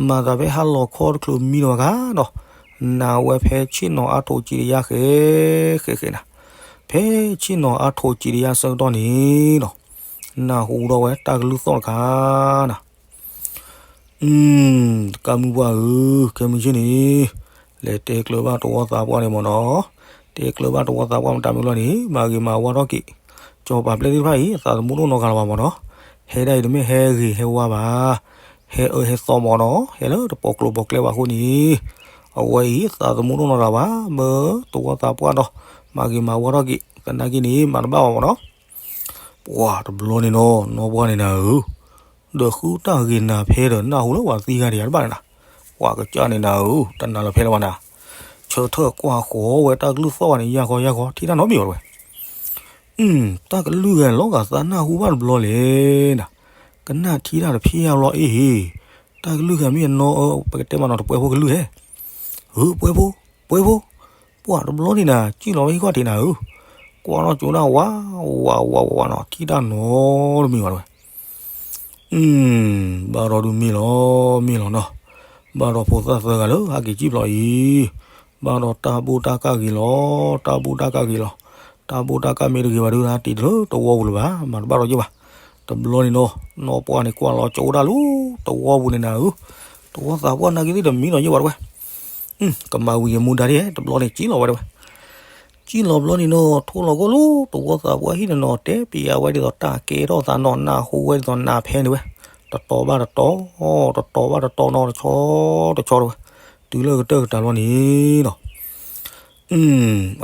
မၤသးဖဲဟါလီၤခီတချုးမံဒီးဂၤဒီး, နၢ်ဝဲဖဲဆ့ၣ်နီၤအါထိးစံးတယါဃဲဃဲဃဲနၤ, ဖဲဆ့ၣ်နီၤအါထိးစံးတယါဆၢကတီၢ်န့ၣ်နီၤ, နၢ်ဟူဒီးဝဲတၢ်ကလုၢ်သီၣ်တခါနၤ တကးမုၢ်ပှၢ်ဧၢ, ခဲမုၢ်ဆ့ၣ်န့ၣ်, လဲၤတဲကျၢၤဘၣ်တဝီသးပှၢ်န့ၣ်မ့ၢ်နီၤ, တဲကျၢၤဘၣ်တဝီသးပှၢ်မတၤမုၢ်လီၤန့ၣ် မၤဂ့ၤမၤဝါထီၣ်က့ၤ, စီၤပၤပျဲၢ်သ့ၣ်တဖၣ်အံၤ အသးသမူတအိၣ်နီတဂၤလၢၤဘၣ်မ့ၢ်နီၤ, ဟဲဒၣ်အံၤတမ့ၢ်ဟဲဂ့ၤဟဲဝါဘၣ်, ဟဲအၢဟဲသီမ့ၢ်နီၤ, ဟဲလၢတပီၤကျိၤပီၤကျဲဘၣ်အဃိန့ၣ်, အဝဲအံၤသးသမူတအိၣ်နီတဂၤဘၣ်, မၢတဝီသးပှၢ်ဒီး, မၤဂ့ၤမၤဝါထီၣ်က့ၤ, သနာ်က့န့ၣ် မၤတဘၣ်ဘၣ်မ့ၢ်နီၤ ပှၤတဘျီန့ၣ်နီၤ နီၢ်ပှၢ်န့ၣ်နၤဧၢ, ဒီးဃုတၢ်ဂ့ၤနၤဖဲဒီးနၢ်ဟူလၢပှၤသံဂၤတယၤတဘၣ်န့ၣ်နၤ, ပှၤကစၢ်န့ၣ်နၤဧၢ, တနၤလၢၤဖဲလၢၤဘၣ်နၤ, ဆၢထၢၣ်ကွၢ်ဃီဝဲတၢ်ကလုၢ်သီၣ်ဘၣ်န့ၣ် ယၤဃီယၤဃီ ထံၣ်တၢ်နီတမံၤဘၣ်ဝဲ, တၢ်ကလုၢ်ဂၤလီၤဂာ်သးနၢ်ဟူဘၣ်တဘျီလဲၣ်နၤ, ကနၣ်ထံတၢ်တဖံးအါဘျီအ့ၣ်, တၢ်ကလုၢ်ဂၤမ့ၢ်အနီၢ်အၢ ပကတဲမးနီၤ တပှဲၤဖိကလုၢ်ဟဲ ဧၢ ပှဲၤဖိ, ပှဲၤဖိ, ပှၤတဘျီန့ၣ်နၤ စံၣ်လီၤဝဲဟံၣ်ခီၣ်ထံးနၤဧၢ, ကွၢ်ထီၣ်ကၠိဒၣ်ဝး, ဝး ဝး ဝး ဝးနီၤ ထံၣ်တၢ်နီတမံၤဘၣ်ဝဲ, ဘၣ်ဒီးဒုးမ့ၢ်လီၤ, မ့ၢ်လီၤနီၤ, ဘၣ်ဒီးဖိသၣ်သၢဂၤလၢဟဲက့ၤစံၣ်ဖျိးအံၤ, ဘၣ်ဒီးတၢ်ဘူၣ်တၢ်ကၢ်ဂ့ၤလီၤ, တၢ်ဘူၣ်တၢ်ကၢ်ဂ့ၤလီၤ, တၢ်ဘူၣ်တၢ်ကၢ်မ့ၢ်တဂ့ၤဘၣ်ဒုး တံၤတလၢတဝီပူၤလၢၤဘၣ်, မၤတဘၣ်ဒီးယ့ၣ်ဘၣ် တဘျီန့ၣ်နီၤ နီၢ်ပှၢ်န့ၣ်ကွၢ်လီၤကၠိဒၣ်လၢသဝီပူၤန့ၣ်နၤဧၢ, သဝီသးပှၢ်နာ်က့သ့ၣ်တမံလီၤယဲၢ်ဘၣ်တဝဲ, ကမၤဝံၤယမူဒါဒ် တဘျီန့ၣ်ကံၣ်လီၤဝဲတဝဲ, ကံၣ်လီၤဘျီန့ၣ်နီၤ ထိၣ်လီၤကိၣ်လၢသဝီသးပှၢ်ဟံၣ်န့ၣ်နီၤ တဲပျးဝဲဒ်သိးတၢ်ကဲထီၣ်သးနီၤ နၢ်ဟူဝဲဒ်သိးနၢ်ဖဲန့ၣ်ဝဲ, တတီၤဘၣ်တတီၤ, တတီၤဘၣ်တတီၤနီၤ တဆီတဆီတဝဲ, တုၤလၢကတၢၢ်ကတၢၢ်ဘျီန့ၣ်နီၤ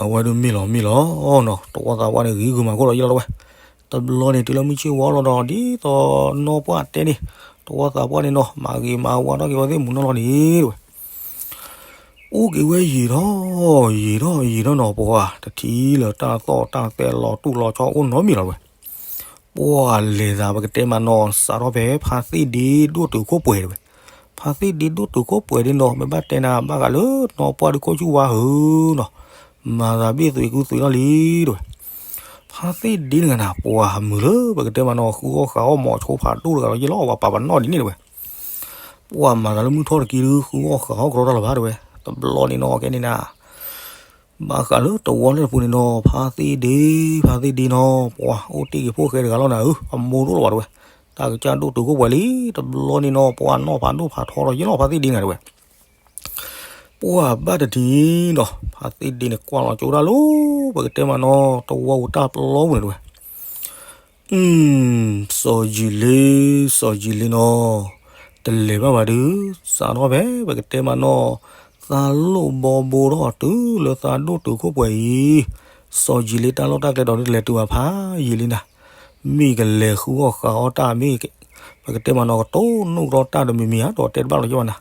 အဝဲဒၣ်မ့ၢ်လီၤမ့ၢ်လီၤနီၤ သဝီသးပှၢ်န့ၣ်ဂ့ၤဂုာ်မၤခိၣ်လီၤယဲၢ်လီၤတဝဲ, တဘျီန့ၣ်တုၤလၢမုၢ်ဆ့ၣ်ဝါလီၤဒီး ဒ်သိးနီၢ်ပှၢ်တဲန့ၣ် သဝီသးပှၢ်န့ၣ်နီၤ မၤဂ့ၤမၤဝါထီၣ်က့ၤဝဲသ့ၣ်မုၢ်နီၢ်လီၤန့ၣ်တဝဲ, အိၣ်က့ၤဝဲယံာ်ထီၣ်ယံာ်ထီၣ်ယံာ်ထီၣ်နီၤ ပှၤတထံၣ်လၢတၢ်သီၣ်တၢ်သဲလီၤတူၢ်လီၤဆီအိၣ်နီတမံၤလီၤတဝဲ, ပှၤလဲၤသးပကတဲမးနီၤ စးထီၣ်ဖဲဖါသ့ၣ်ဒ့ဒိၣ်တုာ်ခိၣ်ပှဲၤတဝဲ, ဖါသ့ၣ်ဒ့ဒိၣ်တုာ်ခိၣ်ပှဲၤဒ်နီၤ မ့ၢ်ဘၣ်တဲနၤဘၣ်ဃးလၢနီၢ်ပှၢ်ဒုးခိၣ်ဆူၣ်ဝါဧၢနီၤ, မၤသးဘ့ၣ်သွံးကူသွံးထီၣ်လံတဝဲ, ဖါသ့ၣ်ဒ့တဂၤနၤ ပှၤမုာ်လၢပကတဲမးနီၤ ဃုအီၣ်ဃးအီၣ်မီၤဆိဖးဒိၣ်တဂၤလီၤယဲၢ်လီၤ ပှၤပာ်ပနီၣ်ဒ်န့ၣ်တဝဲ ပှၤမၤသးလၢမုၢ်ထီၣ်တက့ၢ်ဒုး ဃုအီၣ်ဃးအီၣ်ကရီတၢ်လၢၤဘၣ်တဝဲ, တဘျီန့ၣ်နီၤ ကဲန့ၣ်နၤ ဘၣ်ဃးလၢသဝီလၢပူၤန့ၣ်နီၤ ဖါသ့ၣ်ဒ့ ဖါသ့ၣ်ဒ့နီၤ ပှၤအိၣ်တ့ၢ်က့ၤဖိၣ်ဃဲတဂၤလီၤနၤဧၢ, အမိၢ်တအိၣ်လၢၤဘၣ်တဝဲ, တၢ်ကစၢ်ဒိၣ်တုာ်ခိၣ်ပှဲၤလံ, တဘျီန့ၣ်နီၤ ပှၤနီၢ်ဖးဒိၣ်ဖးထီလီၤယဲၢ်လီၤ ဖါသ့ၣ်ဒ့နၤတဝဲ ပှၤဘၣ်တထံၣ်ဒီး ဖါသ့ၣ်ဒ့န့ၣ်ကွၢ်လီၤကၠိဒၣ်လၢ ပကတဲမးနီၤ သဝီပူၤတၢ်ပျီပူၤန့ၣ်တဝဲ, စီၤယံာ်လ့ စီၤယံာ်လ့နီၤ, တလဲၤဘၣ်ဘၣ်ဒုး, စးထီၣ်ဖဲ ပကတဲမးနီၤ, သးလိၣ်ဘီဘိထီၣ်တုၤလၢသးဒိၣ်တုာ်ခိၣ်ပှဲၤအံၤ, စီၤယံာ်လ့တၢ်လီၢ်တၢ်ကျဲဒီးတလဲၤတုၤဘၣ်ဖးယံာ်လံနၤ, မ့ၢ်ကလဲၤဃုအီၣ်ဃးအီၣ်တၢ်မ့ၢ် ပကတဲမးနီၤ ကတိၢ်နီၣ်ကဒီးတၢ်တမံၤမံၤဧါ ဒီးတဲတဘၣ်လီၤယဲၢ်ဘၣ်နၤ,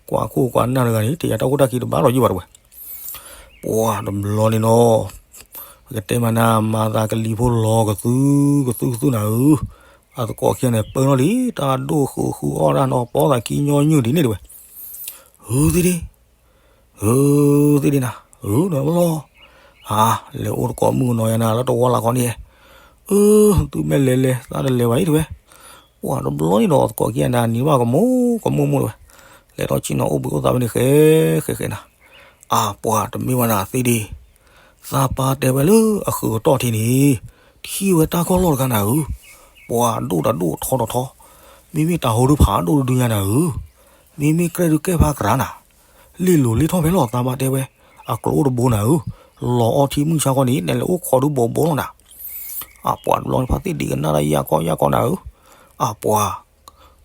ကွၢ်ခိၣ်ကွၢ်နၢ်တဂၤန့ၣ် တယာ်တၢ်ခိၣ်တၢ်ခံတဘၣ်လီၤယဲၢ်ဘၣ်တဝဲ ပှၤတဘျီန့ၣ်နီၤ, ပကတဲမးနၤ မၤသးကလံၤဖိလီၤကသုကသုကသုနၤဧၢ, အသကိးခံဂၤန့ၣ် ပၢထီၣ်လံ တၢ်ဒိၣ်ဃုာ်ဃုအီၣ်တၢ်နီၤ ပီသးခံညီနုၢ်ဒ်န့ၣ်တဝဲ, ဟုသ့ၣ်ဒ့, ဟုသ့ၣ်ဒ့နၤ, ဟုဒီးလီၤ, အါ, လဲၤအိၣ်သကိးမုၣ်ကနီၤယၤနၤ လၢတဝီလၢ်ခီန့ၣ်, အၢ, သုမ့ၢ်လဲၤလဲၤ သးတလဲၤဘၣ်အံၤတဝဲ, ပှၤတဘျီန့ၣ်ဒီး အသကိးခံဂၤနၤ နံၤဘၣ်ကမိၢ်ကမိၢ်မိၢ်တဝဲ, လဲၤထီၣ်ဆ့ၣ်နီၤအိၣ်ဘှံးအိၣ်သါဝဲန့ၣ် ဃဲဃဲဃဲနၤ, အါ ပှၤတမ့ၢ်ဝဲနၤသ့ၣ်ဒ့, သးပၢ်တဲဝဲလၢအဃုာ်ကတီၢ်ထံန့ၣ်, ထံၣ်ဝဲတၢ်ခီၣ်လီၢ်တခါနၤဧၢ, ပှၤဒိၣ်တဒိၣ်ထီတထီ, မ့မ့ၢ်တၤဟိဒုးဖးဒိၣ်ဒုညါနၤဧၢ, မ့မ့ၢ်ကြဲၢ်ဒုးကဲၢ်ဖးကရၤနၤ, လ့ၣ်လိၤလ့ၣ်ထီၣ်ဖဲလီၤသးဘၣ်တဲဝဲ, အကျိအိၣ်တဘိနၤဧၢ, လီၤအီထံမုၢ်ဆါခီန့ၣ် နလဲၤအိၣ်ခိးဒုးဘိးဘိလီၤနၤ, အါ ပှၤတဘျီန့ၣ် ဖါသ့ၣ်ဒ့ကနၣ်တၢ်ယၢ်ကီၢ်ယၢ်ကီၢ်နၤဧၢ, အါ ပှၤ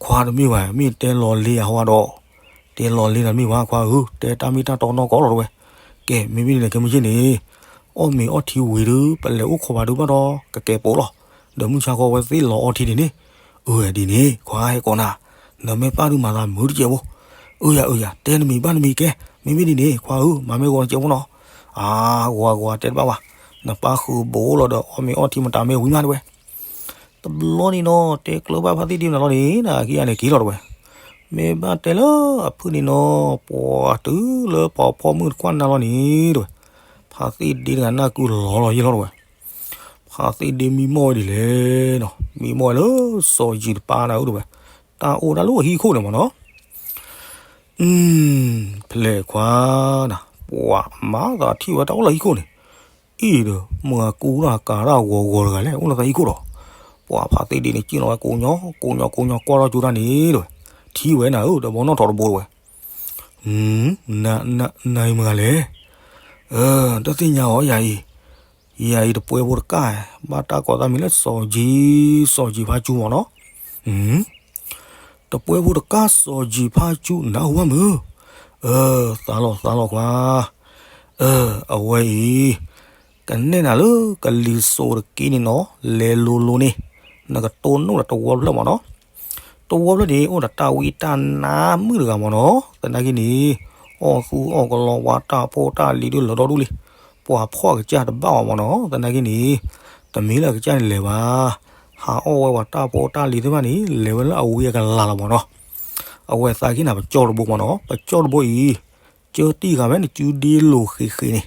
ခွါတမ့ၢ်ဘၣ် မ့ၢ်တဲလီၤလ့အဟီဒီး, တဲလီၤလ့နၤမ့ၢ်ဘၣ်ခွါဧၢ, တဲတၢ်မ့ၢ်တၢ်တီနီၢ်ကီၢ်လီၤတဝဲ, ကဲ မ့မ့ၢ်ဒ်န့ၣ် ခဲမုၢ်ဆ့ၣ်န့ၣ်, အီၣ်မ့ၤအီထံဝံၤဒုး ပလဲၤအိၣ်ခိးဘၣ်ဒုးဘၣ်ဒီး ကကဲပိာ်လီၤ, ဒီးမုၢ်ဆါခီဝဲသ့ၣ်လီၤအီထံဒ်န့ၣ်, အၢ ဒ်န့ၣ် ခွါဟဲကိးနၤ, နမ့ၢ်ပၢ်ဒုးမၤသးမုာ်တကဲးဖိ, အၢ ယၤ အၢ ယၤ တဲနမံၤဘၣ်နမံၤကဲ, မ့မ့ၢ်ဒ်န့ၣ် ခွါဧၢ မၤမ့ၢ်ဂီၤတကဲးဖိနီၤ, အါ ဂီၤဂီၤတဲတဘၣ်ဘၣ်, နပၢ်ဃုာ်ဘိးလီၤဒီး အီၣ်မ့ၤအီထံမတၤမ့ၢ်ဝံၤမးတဝဲ တဘျီန့ၣ်နီၤ တဲကျၢၤဘၣ်ဖါသ့ၣ်ဒ့နၤလီၤန့ၣ် နခံဂၤန့ၣ်က့ၤလီၤတဝဲ, မ့ၢ်ဘၣ်တဲလၢအဖုၣ်န့ၣ်နီၤ ပှၤတုၤလၢပှၤဖီမုၢ်တကွၢ်နၤလီၤန့ၣ်တဝဲ, ဖါသ့ၣ်ဒ့တဂၤနၢ်ကုလီၤလီၤယဲၢ်လီၤတဝဲ, ဖါသ့ၣ်ဒ့မံမီၢ်ဝဲဒ်လဲၣ်နီၤ မံမီၢ်ဝဲလၢစီၤယံၤတပၤနၤဧၢတဝဲ, တၢ်အိၣ်ဒၣ်လၢအဟံၣ်ခိၣ်န့ၣ်မးနီၤ ဖျဲၣ်ခွါနၤ ပှၤမၤသးထံၣ်ဝဲတၢ်အိၣ်လၢဟံၣ်ခိၣ်န့ၣ်, အံၤဒီး မ့ၢ်အကူတၢ်ကၤတၢ်ဂီၤဂီၤတဂၤလဲၣ် အိၣ်လၢသးဟံၣ်ခိၣ်ဒီး, ပှၤဖါသ့ၣ်ဒ့န့ၣ် က့ၣ်လီၤဝဲကိးညီ ကိးညီကိးညီကွၢ်ထီၣ်ကၠိတၢ်န့ၣ်တဝဲ, ထံၣ်ဝဲနၤဧၢ ဒီးဘီနီၣ်ထီၣ်တဘိတဝဲ, နၤအံၤမတၤဂၤလဲၣ်, တသ့ၣ်ညါအီၤ ယၤအံၤ, ယၤအံၤတပှဲဖိတကၣ်, ဘၣ်တၢ်ကိးသးမံၤလၢစီၤယံၤ, စီၤယံၤဖါကၠူမ့ၢ်နီၤ တပှဲဖိတကၣ်စီၤယံၤဖါကၠူ နၢ်ဟူဘၣ်မုၢ်, အၢ သးလီၤသးလီၤကွၢ်, အၢ အဝဲအံၤ, ကနဲၣ်နၤလၢကလံၤစိးတက့ၢ်န့ၣ်နီၤ လဲၤလိၤလိၤန့ၣ်, နကတိၢ်နီၣ်ဒီးတဝီဖျၢၣ်မ့ၢ်နီၤ, တဝီဖျၢၣ်န့ၣ် အိၣ်ဒီးတၢ်ဝံတၢ်နါမုၣ်တဂၤမ့ၢ်နီၤ, သနာ်က့န့ၣ်, အီၣ်သူအီၣ်ကလီဝါတၢ်ဖိတၢ်လံၤဒုးလီၤဒီဒူၣ်လံ, ပှၤဖှီၣ်အကစၢ်တဘၣ်ဘၣ်မ့ၢ်နီၤ, သနာ်က့န့ၣ်, တမ့ၢ်လၢအကစၢ်န့ၣ်လဲၤဘၣ် ဟးအီၣ်ဝဲပှၤတၢ်ဖိတၢ်လံၤသ့ၣ်တဖၣ်န့ၣ် လဲၤဝဲလၢအဝံအကလၤလီၤမ့ၢ်နီၤ, အဝဲသးက့ၤနၤပကၠီတဘိမ့ၢ်နီၤ, ပကၠီတဘိအံၤ, ကၢတံၢ်ဃာ်ဝဲနစုဒ့လိာ်ဃ့ဃ့န့ၣ်,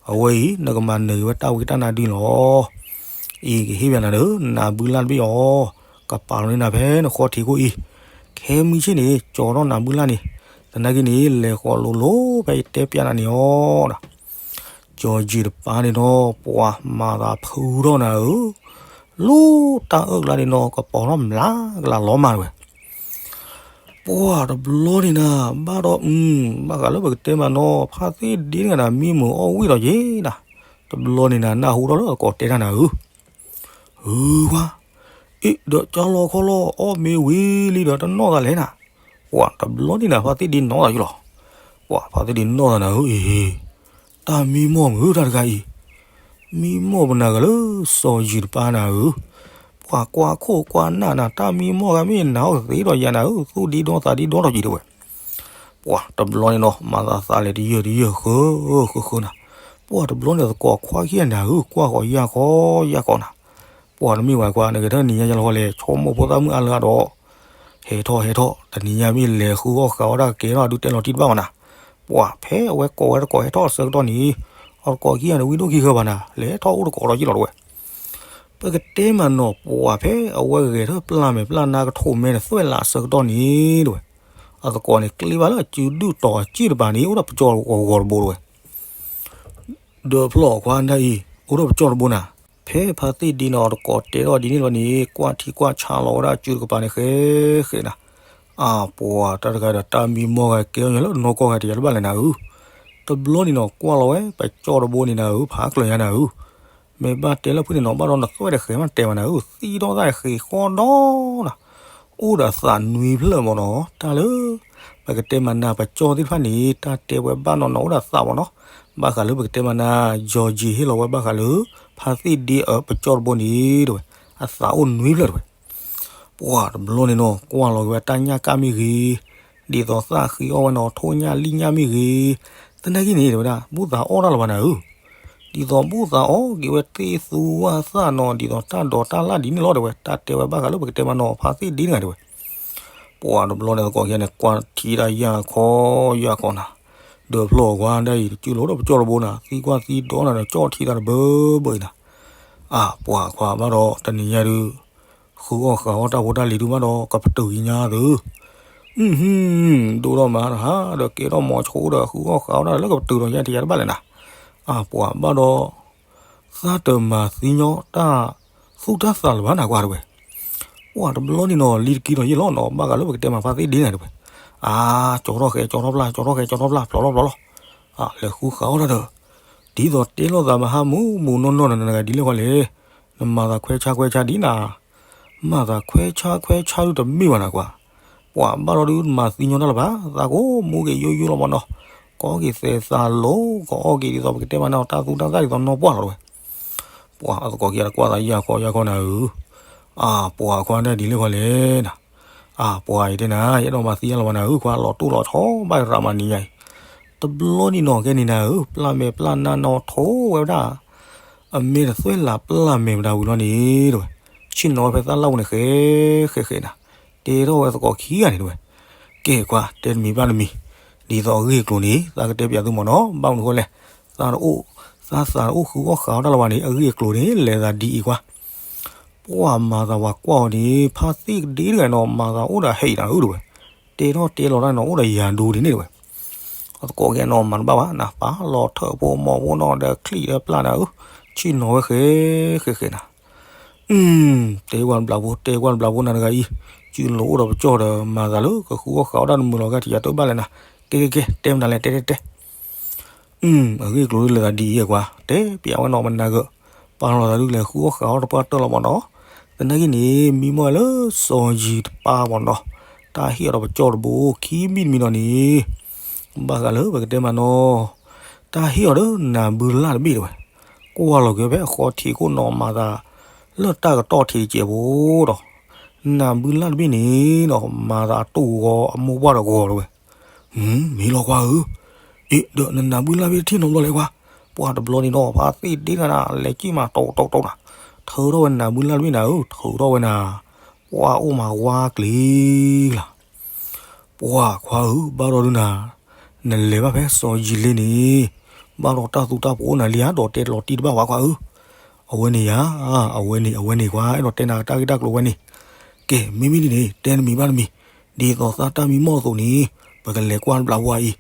အဝဲအံၤ နကမၤနၢၤက့ၤဝဲတၢ်ဝံတၢ်နါဒုလီၤ. အံၤကဟ့ၣ်ပၠးနၤဒီး နၤဘုလၢ်တဘ့ၣ်အီၤ, ကပာ်လီၤန့ၢ်နၤဖဲနဃီထံးခိၣ်အံၤ, ခဲမုၢ်ဆ့ၣ်န့ၣ် ကၠီထီၣ်နၤဘုလၢ်န့ၣ်, သနာ်က့န့ၣ် လဲၤဃီၤလိၤလိၤဖဲယတဲပၠးနၤန့ၣ်အီၤဒီး ကၠီယံၤတပၤန့ၣ်ဒီး ပှၤမၤသးဖုထီၣ်နၤဧၢ, လူၤတၢ်အၢၣ်ကျါန့ၣ်နီၤ ကပီၤထီၣ်မျးကလးလီၤမၢ်တဝဲ. ပှၢ်တဘျီန့ၣ်နၤ ဘၣ်ဒီး ဘၣ်ဃးလၢပကတဲမးနီၤ ဖါသ့ၣ်ဒ့တဂၤနၤ မံမုာ်အီၣ်ဝံၣ်ဒီးယ့နၤ. တဘျီန့ၣ်နၤ နၢ်ဟူထီၣ်လၢအသကိးတဲတၢ်နၤဧၢ ဧၢကွၢ်, အ့ၣ် ဒီးကၠီလီၤခီလီၤ အီၣ်မ့ၢ်ဝံၤလံဒီးတနီၣ်သးလဲၣ်နၤ. ပှၢ်တဘျီန့ၣ်နၤ ဖါသ့ၣ်ဒ့နီၣ်သးယုလီၤ. ပှၢ်ဖါသ့ၣ်ဒ့နီၣ်သးနၤဧၢအံၤ, တၢ်မံမီၢ်မုာ်တၢ်တဂၤအံၤ, မံမီၢ်ပနၤဂၤလၢစီၤယံၤတပၢ်နၤဧၢ, ပှၢ်ကွၢ်ခိၣ်ကွၢ်နၢ်နၤ တၢ်မံမီၢ်ဂၤမ့ၢ်နၤအီၣ်သ့ဒီးယၤနၤဧၢ သူၣ်ဒ့ဒီသးဒ့ဒီထီၣ်ကံၤတဝဲ. ပှၢ်တဘျီန့ၣ်နီၤ မၤသးသးလဲၤတယၢၢ်တယၢၢ်ဃၢ ဃၢဃၢနၤ, ပှၢ်တဘျီန့ၣ်သကိးခွါခံဂၤနၤဧၢ ကွၢ်ဃီၤယၢ်ဃီယၢ်ဃီနၤ. ပှၢ်တမ့ၢ်ဝဲကွၢ် နဂဲၤထၢၣ်နံၤညါယါလီၤဃီလဲၣ် ဆိကမိၣ်ဖိသၣ်မုၣ်အါလၢအဒီး, ဟဲထီၣ်ဟဲထီၣ် တနံၤညါမ့ၢ်လဲၤဃုအီၣ်ဃုအီၣ်တၢ်ကဲထီၣ်ဒုးတဲလီၤတံၢ်တဘၣ်ဘၣ်နၤ. ပှၢ်ဖဲအဝဲကိးဝဲသကိးဟဲထီၣ်အဆၢကတီၢ်န့ၣ်, အသကိးခံဂၤန့ၣ်ဝံဒိၣ်ခံဃၢဘၣ်နၤ လဲၤထီၣ်အိၣ်တကိးဒီးယ့ၢ်လီၤတဝဲ. ပကတဲမးနီၤ ပှၢ်ဖဲအဝဲဂဲၤထၢၣ်ပျၢ်မဲာ်ပျၢ်နါကထိးမဲာ်တသွဲၣ်လးအဆၢကတီၢ်န့ၣ်တဝဲ, အသကိးန့ၣ်ကျ့ဘၣ်လၢအစုဒုၣ်တီၤအစ့ၣ်တပၤန့ၣ် အိၣ်ဒီးပကၠီဂီၤတဘိတဝဲ. ဒီးဖျီၣ်ခွါဒၣ်အံၤ အိၣ်ဒီးပကၠီတဘိနၤ. ဖဲဖါသ့ၣ်ဒ့နီၤ အသကိးတဲထီၣ်ဒ်န့ၣ်လီၤန့ၣ် ကွၢ်ထံကွၢ်ဆးလီၤဝဲဒၣ်အစုတကပၤန့ၣ် ဃဲဃဲနၤ. အါပှၤတၢ်တဂၤဒီးတၢ်မံမီၢ်ဂၤကဲထီၣ်ညါလၢနီၢ်ကီၢ်ဂၤတယၤတဘၣ်လဲၣ်နၤဧၢ. တဘျီန့ၣ်နီၤ ကွၢ်လီၤဝဲပကၠီတဘိန့ၣ်နၤဧၢ ဖးကျၢၤညါနၤဧၢ. မ့ၢ်ဘၣ်တဲလၢဖုၣ်န့ၣ်နီၤ ဘၣ်ဒီးနသွဲၣ်တဃဲးမးတဲဝဲနၤဧၢ သံထီၣ်သၣ်ဃ့ဃီဒီနၤ အိၣ်ဒီးသးနွံဖျၢၣ်မ့ၢ်နီၤ တၢ်လၢ ပကတဲမးနၤ ပကၠီသ့ၣ်တဖၣ်န့ၣ် တၢ်တဲဝဲဘၣ်နီၤနီၤ အိၣ်ဒီးသးမ့ၢ်နီၤ. ဘၣ်ဃးလၢပကတဲမးနၤ ယီၤယံၤဟ့ၣ်လီၤဝဲဘၣ်ဃးလၢ ဖါသ့ၣ်ဒ့အပကၠီတဘိန့ၣ်တဝဲ အသးအိၣ်နွံဖျၢၣ်တဝဲ. ပှၢ်တဘျီန့ၣ်နီၤ ကွၢ်လီၤက့ၤဝဲတၢ်ညၣ်ကၣ်မ့ၢ်ဂ့ၤ, ဒ်သိးသၣ်ဃ့အီၣ်ဝဲနီၤ ထိၣ်ညၣ်လံၣ်ညၣ်မ့ၢ်ဂ့ၤ, သနာ်က့န့ၣ် တဲဝဲဒၣ် ဘူၣ်သးအီၣ်တၢ်လၢၤဘၣ်နၤဧၢ. ဒ်သိးဘူၣ်သးအီၣ်က့ၤဝဲသ့ၣ်သူဝၣ်သၣ်နီၤ ဒ်သိးတၢ်ဒိးတၢ်လၣ်ဒ်န့ၣ်လီၤတဲဝဲ တၢ်တဲဝဲဘၣ်ဃးလၢပကတဲမးနီၤ ဖါသ့ၣ်ဒ့တဂၤတဲဝဲ. ပှၢ်တဘျီန့ၣ်သကိးခံဂၤန့ၣ် ကွၢ်ထံတၢ်ယၢ်ခီယၢ်ခီနၤ, ဒီးဖျီၣ်ကွၢ်ဒၣ်အံၤ တကၠူၢ်လီၤဒီးပကၠီတဘိနၤ သံကွၢ်သံဒိးနၤဒီးကၠီထံတၢ်တဘၢဘၢအံၤနၤ. အါပှၢ်ခွါဘၣ်ဒီးတနံၤညါဒုး ဃုအီၣ်ဃုအီၣ်တၢ်ဖိတၢ်လံၤဒုးဘၣ်ဒီး ကပတုာ်က့ၤညါသု ဒိၣ်ထီၣ်မးတဟါဒီးကဲထီၣ်မီၤဆိဒီးဃုအီၣ်ဃုအီၣ်တၢ်လၢကပတုာ်ဒီးညါတယၤတဘၣ်လဲၣ်နၤ. အါပှၢ်ဘၣ်ဒီး သးတမၤသံညီတၢ်သူၣ်တၢ်သးလၢၤဘၣ်နၤကွၢ်တဲဝဲ. ပှၢ်တဘျီန့ၣ်နီၤ လံတက့ၤဒီးယ့ၢ်လီၤနီၤ ဘၣ်ဃးလၢပကတဲမးဖါသ့ၣ်ဒ့နၤတဲဝဲ. အါ ကၠီထီၣ်ဃဲးကၠီထီၣ်ဖျါ ကၠီထီၣ်ဃဲးကၠီထီၣ်ဖျါ ဖျိးလီၤဖျိးလီၤ. လဲၤဃုဃုအီၣ်တၢ်ဒီး ဒ်သိးတဲလိာ်သးမဟါမုၢ်မုၢ်နီၢ်နီၢ်နၤနဂၤဒ်လဲၣ်ဃီလဲၣ်, နမၤသးခွဲးဆါခွဲးဆါဒ်နၤ မၤသးခွဲးဆါခွဲးဆါဒုတမ့ၢ်ဘၣ်နၤကွၢ်. ပှၢ်ဘၣ်ဒီးဒုးမၤသံညီတၢ်လၢၤဘၣ် သးကိးမူက့ၤယိယိလီၤမ့ၢ်နီၤ, ကအီၣ်က့ၤသဲးသးလိၤ ကအီၣ်က့ၤဒ်သိးပကတဲမးနၤ တၢ်သူတၢ်သၣ်ဒ်သိးနီၢ်ပှၢ်လီၤတဲဝဲ. ပှၢ်အသကိးခံဂၤတကွၢ်သးယၢ်ခီယၢ်ခီနၤဧၢ, အါပှၢ်ခွါဒၣ်ဒ်လဲၣ်ဃီလဲၣ်နၤ. အါပှၢ်အံၤတဲနၤ ယအဲၣ်ဒိးမၤသံအါလီၤဘၣ်နၤဧၢ ခွါလီၤတိၢ်လီၤဆီဘၣ်ရးမးနံၤညါအံၤ. တဘျီန့ၣ်နီၤကဲန့ၣ်နၤဧၢ ပျၢ်မဲာ်ပျၢ်နါနီၤထိးဝဲဒၣ် အမဲာ်တသွဲၣ်လးပျၢ်မဲာ်ဝဲဒၣ်ဝံၤလီၤန့ၣ်တဲဝဲ, ဆ့ၣ်နီၤဝဲဖဲသၣ်လၣ်ပူၤန့ၣ်ဃဲဃဲဃဲနၤ, တဲထီၣ်ဝဲသကိးခံဂၤန့ၣ်တဲဝဲ, ကဲကွၢ် တဲတမံၤဘၣ်တမံၤ, ဒ်သိးအဂ့ၢ်အကျိၤန့ၣ် သးကတဲပျးသုမ့ၢ်နီၤ ဘၣ်မနုၤဃိလဲၣ်, သးတအိၣ်, သးသးတအိၣ်ဃုအီၣ်ဃုအီၣ်တၢ်လၢၤဘၣ်န့ၣ် အဂ့ၢ်အကျိၤန့ၣ် လဲၤသးဒ်အံၤကွၢ်. ပှၢ်မၤသးဝၤကွၢ်အီၤန့ၣ် ဖါသ့ၣ်ကဒ့တဂၤနီၤ မၤသးအိၣ်ဒီးဟဲအံၤနၤဧၢတဲဝဲ, တဲထီၣ်တဲလီၤတၢ်နီၤ အိၣ်ဒီးယၤဒိဒ်န့ၣ်တဲဝဲ. အသကိးကဲနီၤ မၤတဘၣ်ဘၣ်နၤ ပာ်လီၤထၢၣ်ဖိမီၤဖိနီၤဒီးချံၣ်ဒီးပျၢ်နၤဧၢ, ဆ့ၣ်နီၤဝဲဃဲဃဲဃဲနၤ. တဲကွၢ်တဘျီဖိ တဲကွၢ်တဘျီဖိနၤတဂၤအံၤ, စုလိၤအိၣ်ဒီးပကၠီဒီး မၤသးလၢကဃုအီၣ်ဃုအီၣ်တၢ်တမုာ်လီၤဂာ်ထံးယၤတဘၣ်လဲၣ်နၤ, ကဲကဲကဲ တဲမနုၤလဲၣ် တဲတဲတဲ အဂ့ၢ်အကျိၤဒ်လဲၤသးဒ်အံၤကွၢ် တဲပျးဝဲနီၤ မနၤဂၢၢ်, ပာ်လီၤသးဒုးလဲၤဃုအီၣ်ဃုအီၣ်တပှၢ်တၢၢ်လီၤမ့ၢ်နီၤ, သနာ်က့န့ၣ် မံမီၢ်လၢစီၤယံၤတပၢ်မ့ၢ်နီၤ, တၢ်ဟ့ၣ်အီၤဒီးပကၠီတဘိ ခံမံၤတမံၤနီၤန့ၣ်, ဘၣ်ဃးလၢပကတဲမးနီၤ, တၢ်ဟ့ၣ်အီၤဒီးနၢ်ဘုလၢ်တဘ့ၣ်တဲဝဲ, ကွၢ်လီၤက့ၤဖဲအဃီထံးခိၣ်နီၤ မၤသးလၢတၢ်ကတီၢ်ထံးတစဲးဖိဒီး, နၢ်ဘုလၢ်တဘ့ၣ်န့ၣ်နီၤ မၤသးအတူၢ်ဂီၤအမိၢ်ပှၢ်ဒီးဂီၤတဲဝဲ မ့ၢ်လီၤကွၢ်ဧၢ, အ့ၣ် ဒီးနနၢ်ဘုလၢ်တဘ့ၣ်ထံၣ်နီတဘျီလဲၣ်ကွၢ်, ပှၢ်တဘျီန့ၣ်နီၤ ဖါသ့ၣ်ဒ့တဂၤနၤ လဲၤကံၣ်မးတိးတိးတိးနၤ, ထုးထီၣ်ဝဲနၢ်ဘုလၢ်တဘ့ၣ်နၤဧၢ ထုးထီၣ်ဝဲနၤ, ပှၢ်အိၣ်မးဝါကျ့ၤလၢ် ပှၢ်ခွါဧၢ ဘၣ်ဒီးဒုးနၤ, နလဲၤဘၣ်ဖဲစီၤယံၤလ့န့ၣ်, ဘၣ်ဒီးတၢ်သူတၢ်ဖိအိၣ်နၤလံဧါ ဒီးတဲလီၤတံၢ်တဘၣ်ဝဲခွါဧၢ, အဝဲန့ၣ်ဧါ, အဝဲန့ၣ် အဝဲန့ၣ်ကွၢ် အဲၣ်ဒိးတဲနၤတၢ်ဂ့ၢ်တၢ်ကျိၤဝဲန့ၣ်, ကဲ မ့မ့ၢ်ဒ်န့ၣ် တဲတမံၤဘၣ်တမံၤ, ဒ်သိးသးတၢ်မံမီၢ်အသိးန့ၣ်, ပကလဲၤကွၢ်တဘျီဝဲအံၤ,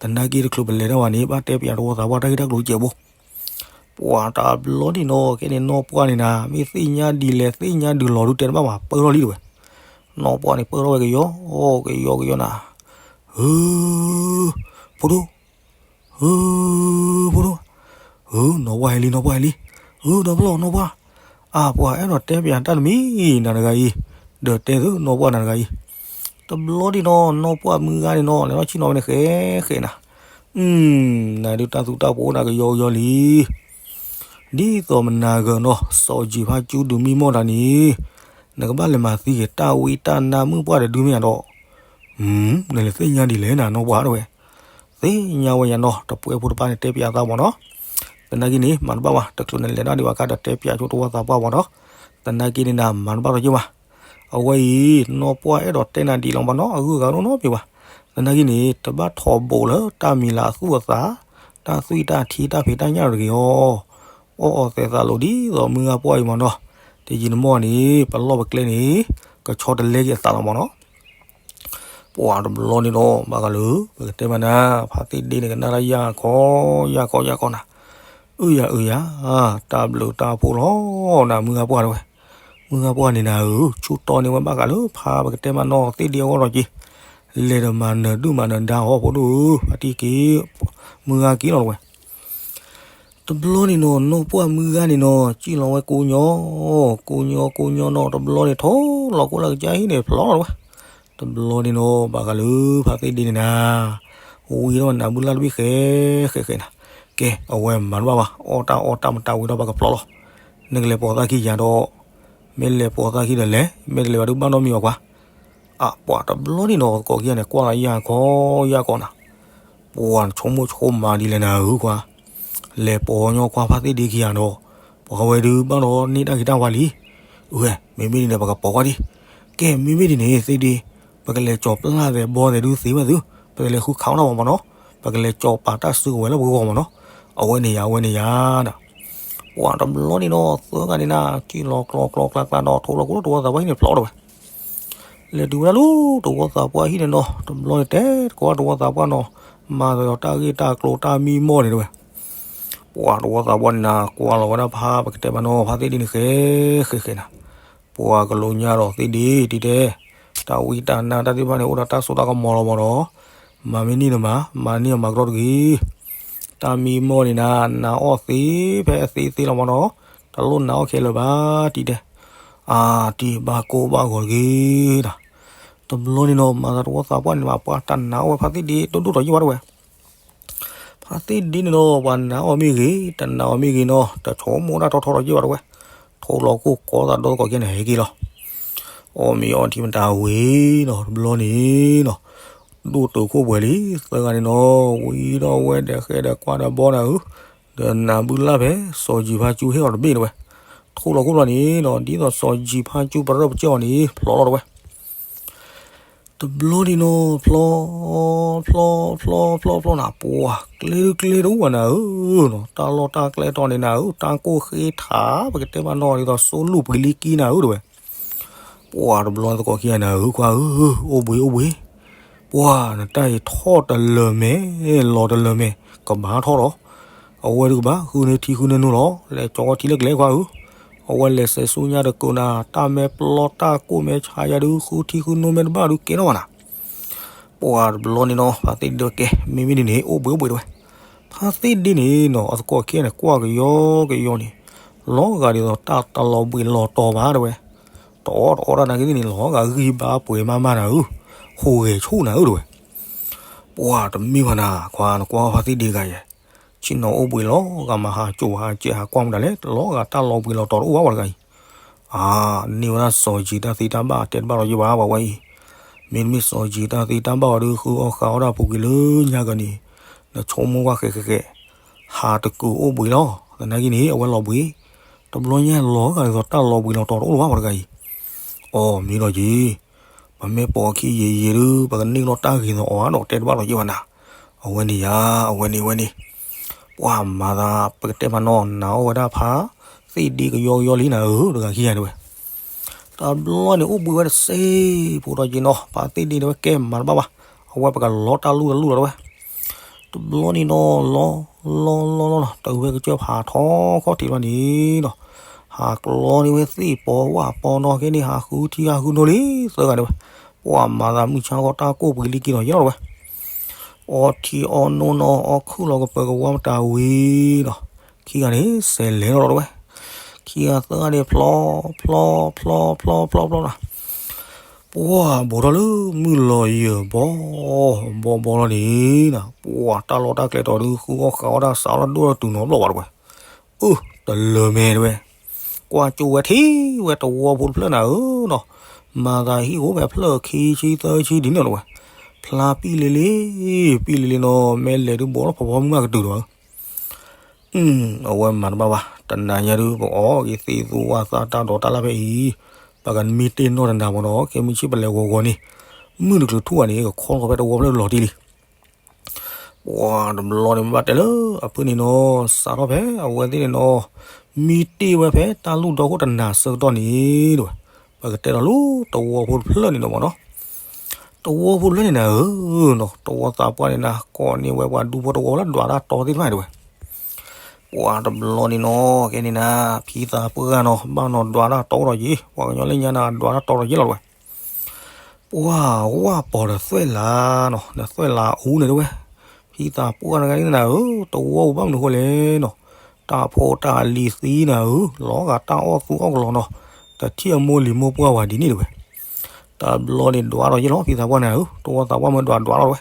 သနာ်က့တချုးပလဲၤတၢ်ဝဲန့ၣ် ဘၣ်တဲပျးတဝီသးပှၢ်တၢ်ဂ့ၢ်တၢ်ကျိၤတစဲးဖိ ပှၤတဘျီန့ၣ်နီၤ ကဲန့ၣ်နီၢ်ပှၢ်န့ၣ်နၤ မ့ၢ်သ့ၣ်ညါဒ်လဲၣ် သ့ၣ်ညါဒုးလီၤဒုးတဲတဘၣ်ဘၣ် ပၢၢ်ထီၣ်လံတဝဲ. နီၢ်ပှၢ်န့ၣ်ပၢၢ်ထီၣ်ဝဲကယီကယီကယီနၤ, ဧၢ, ဖိဒိၣ်, ဧၢ, ဖိဒိၣ်, ဧၢ, နီၢ်ပှၢ်ဟဲလံ နီၢ်ပှၢ်ဟဲလံ, ဧၢ ဒီဖျီၣ်နီၢ်ပှၢ်, အါ ပှၤအဲၣ်ဒိးတဲပၠးတၢ်တမံၤနၤတဂၤအံၤ, ဒီးတဲသုနီၢ်ပှၢ်နၤတဂၤအံၤ. တဘျီန့ၣ်နီၤ နီၢ်ပှၢ်မုၢ်ဂၤန့ၣ်နီၤ လဲၤထီၣ်ဆ့ၣ်နီၤဝဲန့ၣ်ဃဲဃဲနၤ, နၤဒုးတၢ်သူတၢ်ပှီၤအိၣ်နၤကယီကယီလံ. ဒ်သိးမနၤဂၤနီၤ စီၤယံၤဖါကၠူဒုးမံမီၢ်တၢ်န့ၣ်, နကဘၣ်လဲၤမၤသံက့ၤတၢ်ဝံတၢ်နါမုၣ်ပှၢ်တဒုမ့ၢ်ဧါဒီး, နလဲၤသ့ၣ်ညါဒ်လဲၣ်နၤနီၢ်ပှၢ်တဝဲ. သ့ၣ်ညါဝဲယၤနီၤ တပှဲဖိတပၢ်န့ၣ်တဲပၠးသးမ့ၢ်နီၤ. သနာ်က့န့ၣ် မၤတဘၣ်ဘၣ် တချုးနလဲၤဒၣ်ဒံးဘၣ်အခါဒီးတဲပၠးဆိတဝီသးပှၢ်မ့ၢ်နီၤ. သနာ်က့န့ၣ်နၤ မၤတဘၣ်လီၤက့ၤဘၣ်. အဝဲအံၤ နီၢ်ပှၢ်အဲၣ်ဒိးတဲနၤဒ်လီၤမ့ၢ်နီၤ အဂုၤအဂၤနီတမံၤဘၣ်. သနာ်က့န့ၣ် တဘၣ်ထီၣ်ဘိးလၢတၢ်မံၤလၤအသူၣ်အသး, တၢ်သွံၣ်တၢ်ထံတၢ်ဖံးတၢ်ညၣ်တဂ့ၤအီၤ. အီၣ်အီၣ်သဲးသးလိာ်ဒ်သိးမုၢ်ဂၤပှၢ်အံၤမ့ၢ်နီၤ. တယံာ်တမီၢ်န့ၣ် ပလီၢ်ပကျဲန့ၣ် ကဆီတလဲက့ၤအသးလီၤမ့ၢ်နီၤ. ပှၤတဘျီန့ၣ်ဒီး ဘၣ်ဃးလၢ ပကတဲမးနၤ ဖါသ့ၣ်ဒ့န့ၣ် ကနၣ်တၢ်ယၢ်ခီ ယၢ်ခီ ယၢ်ခီနၤ, အုယၤ အုယၤ, တၢ်ဘျုးတၢ်ဖှိၣ်လီၤနၤ မုၢ်ဂၤပှၢ်တဝဲ. မုၢ်ဂၤပှၢ်န့ၣ်နၤဧၢ, ဆူၣ်တီန့ၢ်ဝဲဘၣ်ဃးလၢဖါ ပကတဲမးနီၤ သ့ၣ်ဒ့အဂီၢ်ဒီးက့ၤ, လဲၤဒီးမၤနၢၤဒုၣ်မၤနၢၤဒါအီၤ ဖိဒိၣ်ဧၢ, ဖါတံၢ်က့ၤ မုၢ်ဂၤက့ၤလီၤတဝဲ. တဘျီန့ၣ်နီၤ နီၢ်ပှၢ်မုၢ်ဂၤန့ၣ်နီၤ စံၣ်လီၤဝဲကိးညီ, ကိးညီ ကိးညီနီၤ တဘျီန့ၣ် ထီၣ်လီၤကိၣ်လၢကစၢ်ဟံၣ်န့ၣ် ဖျီလီၤတဝဲ. တဘျီန့ၣ်နီၤ ဘၣ်ဃးလၢဖါသ့ၣ်ဒ့န့ၣ်နၤ, ဝံၤဒီးနၤဘုလၢ်တဘ့ၣ်ဃဲဃဲဃဲနၤ, ကဲ အဝဲမၤတဘၣ်ဘၣ် အီၣ်တၢ်အီတၢ်မတၤဝံၤဒီးပကဖျီလီၤ. နကလဲၤပိာ်သးခံယၤဒီး, မ့ၢ်လဲၤပိာ်သးခံဒီးလဲၤ, မ့ၢ်တလဲၤဘၣ်ဒုးဘၣ်နီတမံၤဘၣ်ကွၢ်. အါ ပှၤတဘျီန့ၣ်နီၤ သကိးခံဂၤန့ၣ် ကွၢ်လီၤယၢ်ခီယၢ်ခီနၤ, ပှၤနဆိကမိၣ်ဆိကမးဒ်လဲၣ်နၤဧၢခွါ, လဲၤပိာ်ညီခွါဖါသ့ၣ်ဒ့ခံဂၤဒီး, ပှၤဝဲဒုးဘၣ်ဒီးန့ၢ်တၢ်ဂ့ၤတၢ်ဝါလံ. အဝဲ မ့မ့ၢ်ဒ်န့ၣ် ပကပိာ်ကွၢ်ဒံး, ကဲ မ့မ့ၢ်ဒ်န့ၣ် သ့ၣ်ဒ့, ပကလဲၤကၠီၤပျၢ်သဲးဘီသဲးဒုးသ့ဝဲသု, ပကလဲၤဃုခးအီၣ်တၢ်မၤမ့ၢ်နီၤ, ပကလဲၤကၠီၤပာ်တၢ်စုကဝဲၤလၢပဂီၢ်မ့ၢ်နီၤ, အဝဲန့ၣ်ယၤ အဝဲန့ၣ်ယၤနၤ. ပှၤတဘျီန့ၣ်နီၤ သၢဂၤန့ၣ်နၤ စံၣ်လီၤကျီကျီကျါကျါဒီး ထီၣ်လီၤကိၣ်လၢတဝီသးပှၢ်ဟံၣ်န့ၣ်ဖျီတဝဲ. လဲၤတုၤဝဲဒၣ်လၢတဝီသးပှၢ်ဟံၣ်န့ၣ်နီၤ တဘျီန့ၣ် တဲတကိးတဝီသးပှၢ်နီၤ, မၤသးဒီးတၢ်ဂ့ၢ်တၢ်ကျိၤတၢ်မံမီၢ်န့ၣ်တဝဲ. ပှၤတဝီသးပှၢ်န့ၣ်နၤ ကွၢ်လီၤဝဲဒၣ်ဖါ ပကတဲမးနီၤ ဖါသ့ၣ်ဒ့န့ၣ်ဃဲဃဲဃဲနၤ, ပှၤကလိညါဒီးသ့ၣ်ဒ့ တံၤတဲ, တၢ်ဝံတၢ်နါတၢ်သ့ၣ်တဖၣ်န့ၣ် အိၣ်ဒီးတၢ်စိတၢ်ကမီၤလီၤမ့ၢ်ဒီး, မၤမ့ၢ်န့ၢ်နမၤ, မၤန့ၢ်အမၤကရီတဂ့ၤ. တၢ်မံမီၢ်န့ၣ်နၤ နၤအီၣ်သ့ဖဲအသ့သ့လီၤမ့ၢ်နီၤ, တလိၣ်နၤအီၣ်ခဲလၢာ်ဘၣ် တံၤတဲ. အါ တံၤဘၣ်ကိၢ်ဘၣ်ဂီၤတဂ့ၤဒီး, တဘျီန့ၣ်နီၤ မၤသးတဝီသးပှၢ်န့ၣ်မး ပှၤတနာ်အီၣ်ဝဲဖါသ့ၣ်ဒ့ ဒိၣ်ဒိၣ်ထီၣ်ယံၢ်ဘၣ်တဝဲ. ဖါသ့ၣ်ဒ့န့ၣ်ဒီး ပှၤနာ်အီၤမ့ၢ်ဂ့ၤ တနာ်အီၤမ့ၢ်ဂ့ၤနီၤ တဆိကမိၣ်တၢ်ထီထီထီယံၢ်ဘၣ်တဝဲ. ထိၣ်လီၤခိၣ်ကီသးဒီသကိးခံဂၤန့ၣ် ဟဲက့ၤလီၤ. အီၣ်မ့ၤအီထံမတၤဝံၤနီၤ တဘျီန့ၣ်နီၤ ဒိၣ်တုာ်ခိၣ်ပှဲၤလံ သၢဂၤန့ၣ်နီၤ ဝံၤဒီးဝဲဒီးဃဲဒီးကွၢ်ဒီးဘီနၤဧၢ, ဒီးနၤဘုလၢ်ဖဲ စီၤယံၤဖါကၠူဟ့ၣ်အီၤတဘ့ၣ်တဝဲ. ထိၣ်လီၤခိၣ်ဘျီန့ၣ်နီၤ ဒ်သိးစီၤယံၤဖါကၠူပရၢၢ်ပကၠီၣ်န့ၣ် ဖျီလီၤတဝဲ. တဘျီန့ၣ်နီၤ ဖျီ ဖျီ ဖျီ ဖျီ ဖျီ ဖျီနၤ ပှၤကျဲဒုကျဲတအိၣ်ဘၣ်နၤဧၢနီၤ တၢ်လီၢ်တၢ်ကျဲတီၤန့ၣ်နၤဧၢ တၢ်ကိၢ်ဃ့ထး ပကတဲမးနီၤ ဒ်သိးစိလူၢ်ပှံၤလံကံနၤဧၢတဝဲ. ပှၤတဘျီသကိးခံဂၤနၤဧၢ ခွါဧၢ အိၣ်ဘှံးအိၣ်ဘှံး, ပှၤနတၢ်အံၤထီၣ်တလၢာ်မဲာ် လီၤတလၢာ်မဲာ် ကဘၣ်ထီၣ်ဒီး အဝဲဒုးကဘၣ်ဃုန့ၢ်ထံဃုန့ၢ်နိလီၤ လဲၤကၠီထံလၢကျဲခွါဧၢ. အဝဲလဲၤစဲးဆူညါတကိးနၤ တၢ်မဲာ်ပျီတၢ်ကိၢ်မဲာ်ဆါယၤဒုး ဃုထံဃုနိမဲာ်တဘၣ်ဒုးကဲထီၣ်ဘၣ်နၤ ပှၤတဘျီန့ၣ်နီၤ ဖါသ့ၣ်ဒ့ကဲ မ့မ့ၢ်ဒ်န့ၣ် အိၣ်ဘှံးအိၣ်ဘှံးတဝဲ. ဖါသ့ၣ်ဒ့န့ၣ်နီၤ အသကိးခံဂၤန့ၣ် ကွၢ်ကယီကယီန့ၣ် လီၤဂာ်ဒ်သိးတၢ်တလီၤဘှံးလီၤတီၤဘၣ်တဝဲ. တအီၣ်တအီတၢ်နာ်က့သ့ၣ်န့ၣ် လီၤဂာ်ဂံၢ်ဘါပှဲၤမးမးနၤဧၢ, ဟူးဂဲၤဆူၣ်နၤဧၢတဝဲ. ပှၤတမ့ၢ်ဘၣ်နၤ ခွါနကွၢ်ဖါသ့ၣ်ဒ့တဂၤယဲၢ် ဆ့ၣ်နီၤအိၣ်ဘှံးလီၤဂာ်မး ဟးစိာ်ဟးစဲးဟးကွၢ်မတၤလဲၣ် တလီၤဂာ်တၢ်လီၤဘှံးလီၤတီၤတအိၣ်ဘၣ်ပှၤတဂၤအံၤ. အါ န့ၢ်ဝဲဒၣ်စီၤယံၤတၢ်သ့တၢ်ဘၣ်တဲတဘၣ်လီၤယံၢ်ဘၣ်ပှၤဝဲအံၤ. မ့တမ့ၢ်စီၤယံၤတၢ်သ့တၢ်ဘၣ်အီၤဒုး ဃုအီၣ်ဃုအီတၢ်ပူၤကွံာ်လၢညါကန့ၣ် နဆိကမိၣ်ကွၢ်ဃဲးဃဲးဃဲး ဟးတကုာ်အိၣ်ဘှံးလီၤ. သနာ်က့န့ၣ် အဝဲလီၤဘှံး တဘျီညါလီၤဂာ်ဒ်သိးတၢ်လီၤဘှံးလီၤတီၤတအိၣ်လၢၤဘၣ်ပှၤတဂၤအံၤ. အီ မ့ၢ်လီၤက့ၤ ပမ့ၢ်ပိာ်အခံယံာ်ယံာ်ဒုး ပကန့ၢ်လီၤတၢ်ဂ့ၤသိးအီၤဒီးတဲတဘၣ်လီၤယံၢ်ဘၣ်နၤ. အဝဲန့ၣ်ယါ အဝဲန့ၣ် အဝဲန့ၣ် ပှၤမၤသး ပကတဲမးနီၤ နာ်အီၣ်ဝဲဒၣ်ဖါ သ့ၣ်ဒ့ကယီကယီလံနၤဧၢ တဂၤခံဂၤတဝဲ. တဘျီန့ၣ်အိၣ်ဘှံးဝဲတစဲး ဖိဒီးက့ၤနီၤ ဖါသ့ၣ်ဒ့န့ၣ်ဝဲကဲမၤတဘၣ်ဘၣ် အဝဲပကလီတၢ်လူၢ်တလူၢ်လီၤတဝဲ. တဘျီန့ၣ်နီၤ လီၤ လီၤလီၤလီၤလီၤ တဝဲကစၢၢ်ဖးထီခီၣ်ထံးလီၤန့ၣ်နီၤ, ဟးကျီန့ၢ်ဝဲသ့ၣ်ပီဝၣ်ပီနီၤ ကဲန့ၣ် ဟးဃုထံဟးဃုနိလံ သၢဂၤဒဲးဝဲ, ပှၤမၤသးမုၢ်ဆါခီတၢ်ကိၢ်ပှ့ၤလံက့ၤနီၤ ယဲလီၤတဝဲ, အီထံအီနိနီၤ အီခုၣ်လီၤကပၢၤကဝါမတၤဝံၤနီၤ, ခံဂၤန့ၣ် စဲးလဲၤလီၤတဝဲ, ခံဂၤသၢဂၤန့ၣ် ဖျီ ဖျီ ဖျီ ဖျီ ဖျီ ဖျီနီၤ ပှၢ်ဘိးထီၣ်လၢမုၢ်လီၤယၢၢ်ဘီ ဘီဘီလီၤန့ၣ်နီၤ, ပှၢ်တၢ်လီၢ်တၢ်ကျဲတီၤဒုး ဃုအီၣ်ဃးအီၣ်တၢ်စးအီၣ်တၢ်ဒိၣ်ထီၣ်တုၤနီၤဘျီၣ်ဘၣ်တဝဲ, အၢ တလၢၤမဲာ်တဝဲ, ကွၢ်ကၠိဝဲထံၣ်ဝဲတဝီဖိတဖျၢၣ်နၤဧၢနီၤ, မၤသးဟံၣ်အိၣ်ဖဲဖျၢၣ်ခံဆံသၢဆံဒ်န့ၣ်တဝဲ, ဖျါပံၣ်လံလံ ပံၣ်လံလံနီၤ မ့ၢ်လဲၤဒုးဘိးလီၤဖီဖီမုၢ်မးကတုၤဒီး အဝဲမၤတဘၣ်ဘၣ် တနၤညါဒုး ပအီၣ်က့ၤသ့ၣ်သူဝၣ်သၣ်တၢ်ဒိးတၢ်လၢ်ဖဲအံၤ, ပကမံတ့ၢ်နီၢ်တနၤမ့ၢ်နီၤ ခဲမုၢ်ဆ့ၣ်ပလဲၤဂီၤဂီၤန့ၣ်, မုၢ်တချုးထူၣ်ဘၣ်န့ၣ် ကခီလီၤဖဲတဝီဖျၢၣ်လီၤတံၢ်လံ, ပှၤတဘျီန့ၣ်မ့ၢ်ဘၣ်တဲလၢ အဖုန့ၣ်နီၤ စးထီၣ်ဖဲအဝဲသ့ၣ်န့ၣ်နီၤ, မံတ့ၢ်ဝဲဖဲတၢ်လူၢ်ဒီခိၣ်တနၤဆၢကတီၢ်န့ၣ်တဝဲ, ပကတဲဒီးလၢတဝီဖိတဖျၢၣ်န့ၣ်နီၤမ့ၢ်နီၤ တဝီဖိတဖျၢၣ်န့ၣ်နၤဧၢနီၤ, တဝီသးပှၢ်န့ၣ်နၤ ကိးန့ၢ်ဝဲပှၤဒူဖိတဝီလၢဒွးတၢ်တီသ့ၣ်တဖၣ်န့ၣ်တဝဲ, ပှၤတဘျီန့ၣ်နီၤ ကဲန့ၣ်နၤ ဖံသးပှၢ်နီၤ ဘၣ်နီၤဒွးတၢ်တီဒီးယ့ၤ ပှၤကညီလၢညါနၤဒွးတၢ်တီဒီးယ့ၤလီၤတဝဲ, ပှၤဝၣ်ပီၤဒီးသွဲၣ်လးနီၤ ဒီးသွဲၣ်လးအူန့ၣ်တဝဲ, ဖံသးပှၢ်နဂၤန့ၣ်နၤဧၢ တဝီပူၤဘၣ်မနုၤဃိလဲၣ်နီၤ, တၢ်ဖိတၢ်လံၤသံနၤဧၢ လီၤဂာ်တၢ်အီၣ်သူအီၣ်ကလီနီၤ, တထံၣ်အမိၢ်လံၤမိၢ်ပှၢ်ဝဲဒ်န့ၣ်တဝဲ, တဘျီန့ၣ်ဒွးဒီးယ့ၤလီၤ ဖံသးပှၢ်နၤဧၢ တဝီသးပှၢ်မ့ၢ်ဒွးဒွးလီၤတဝဲ,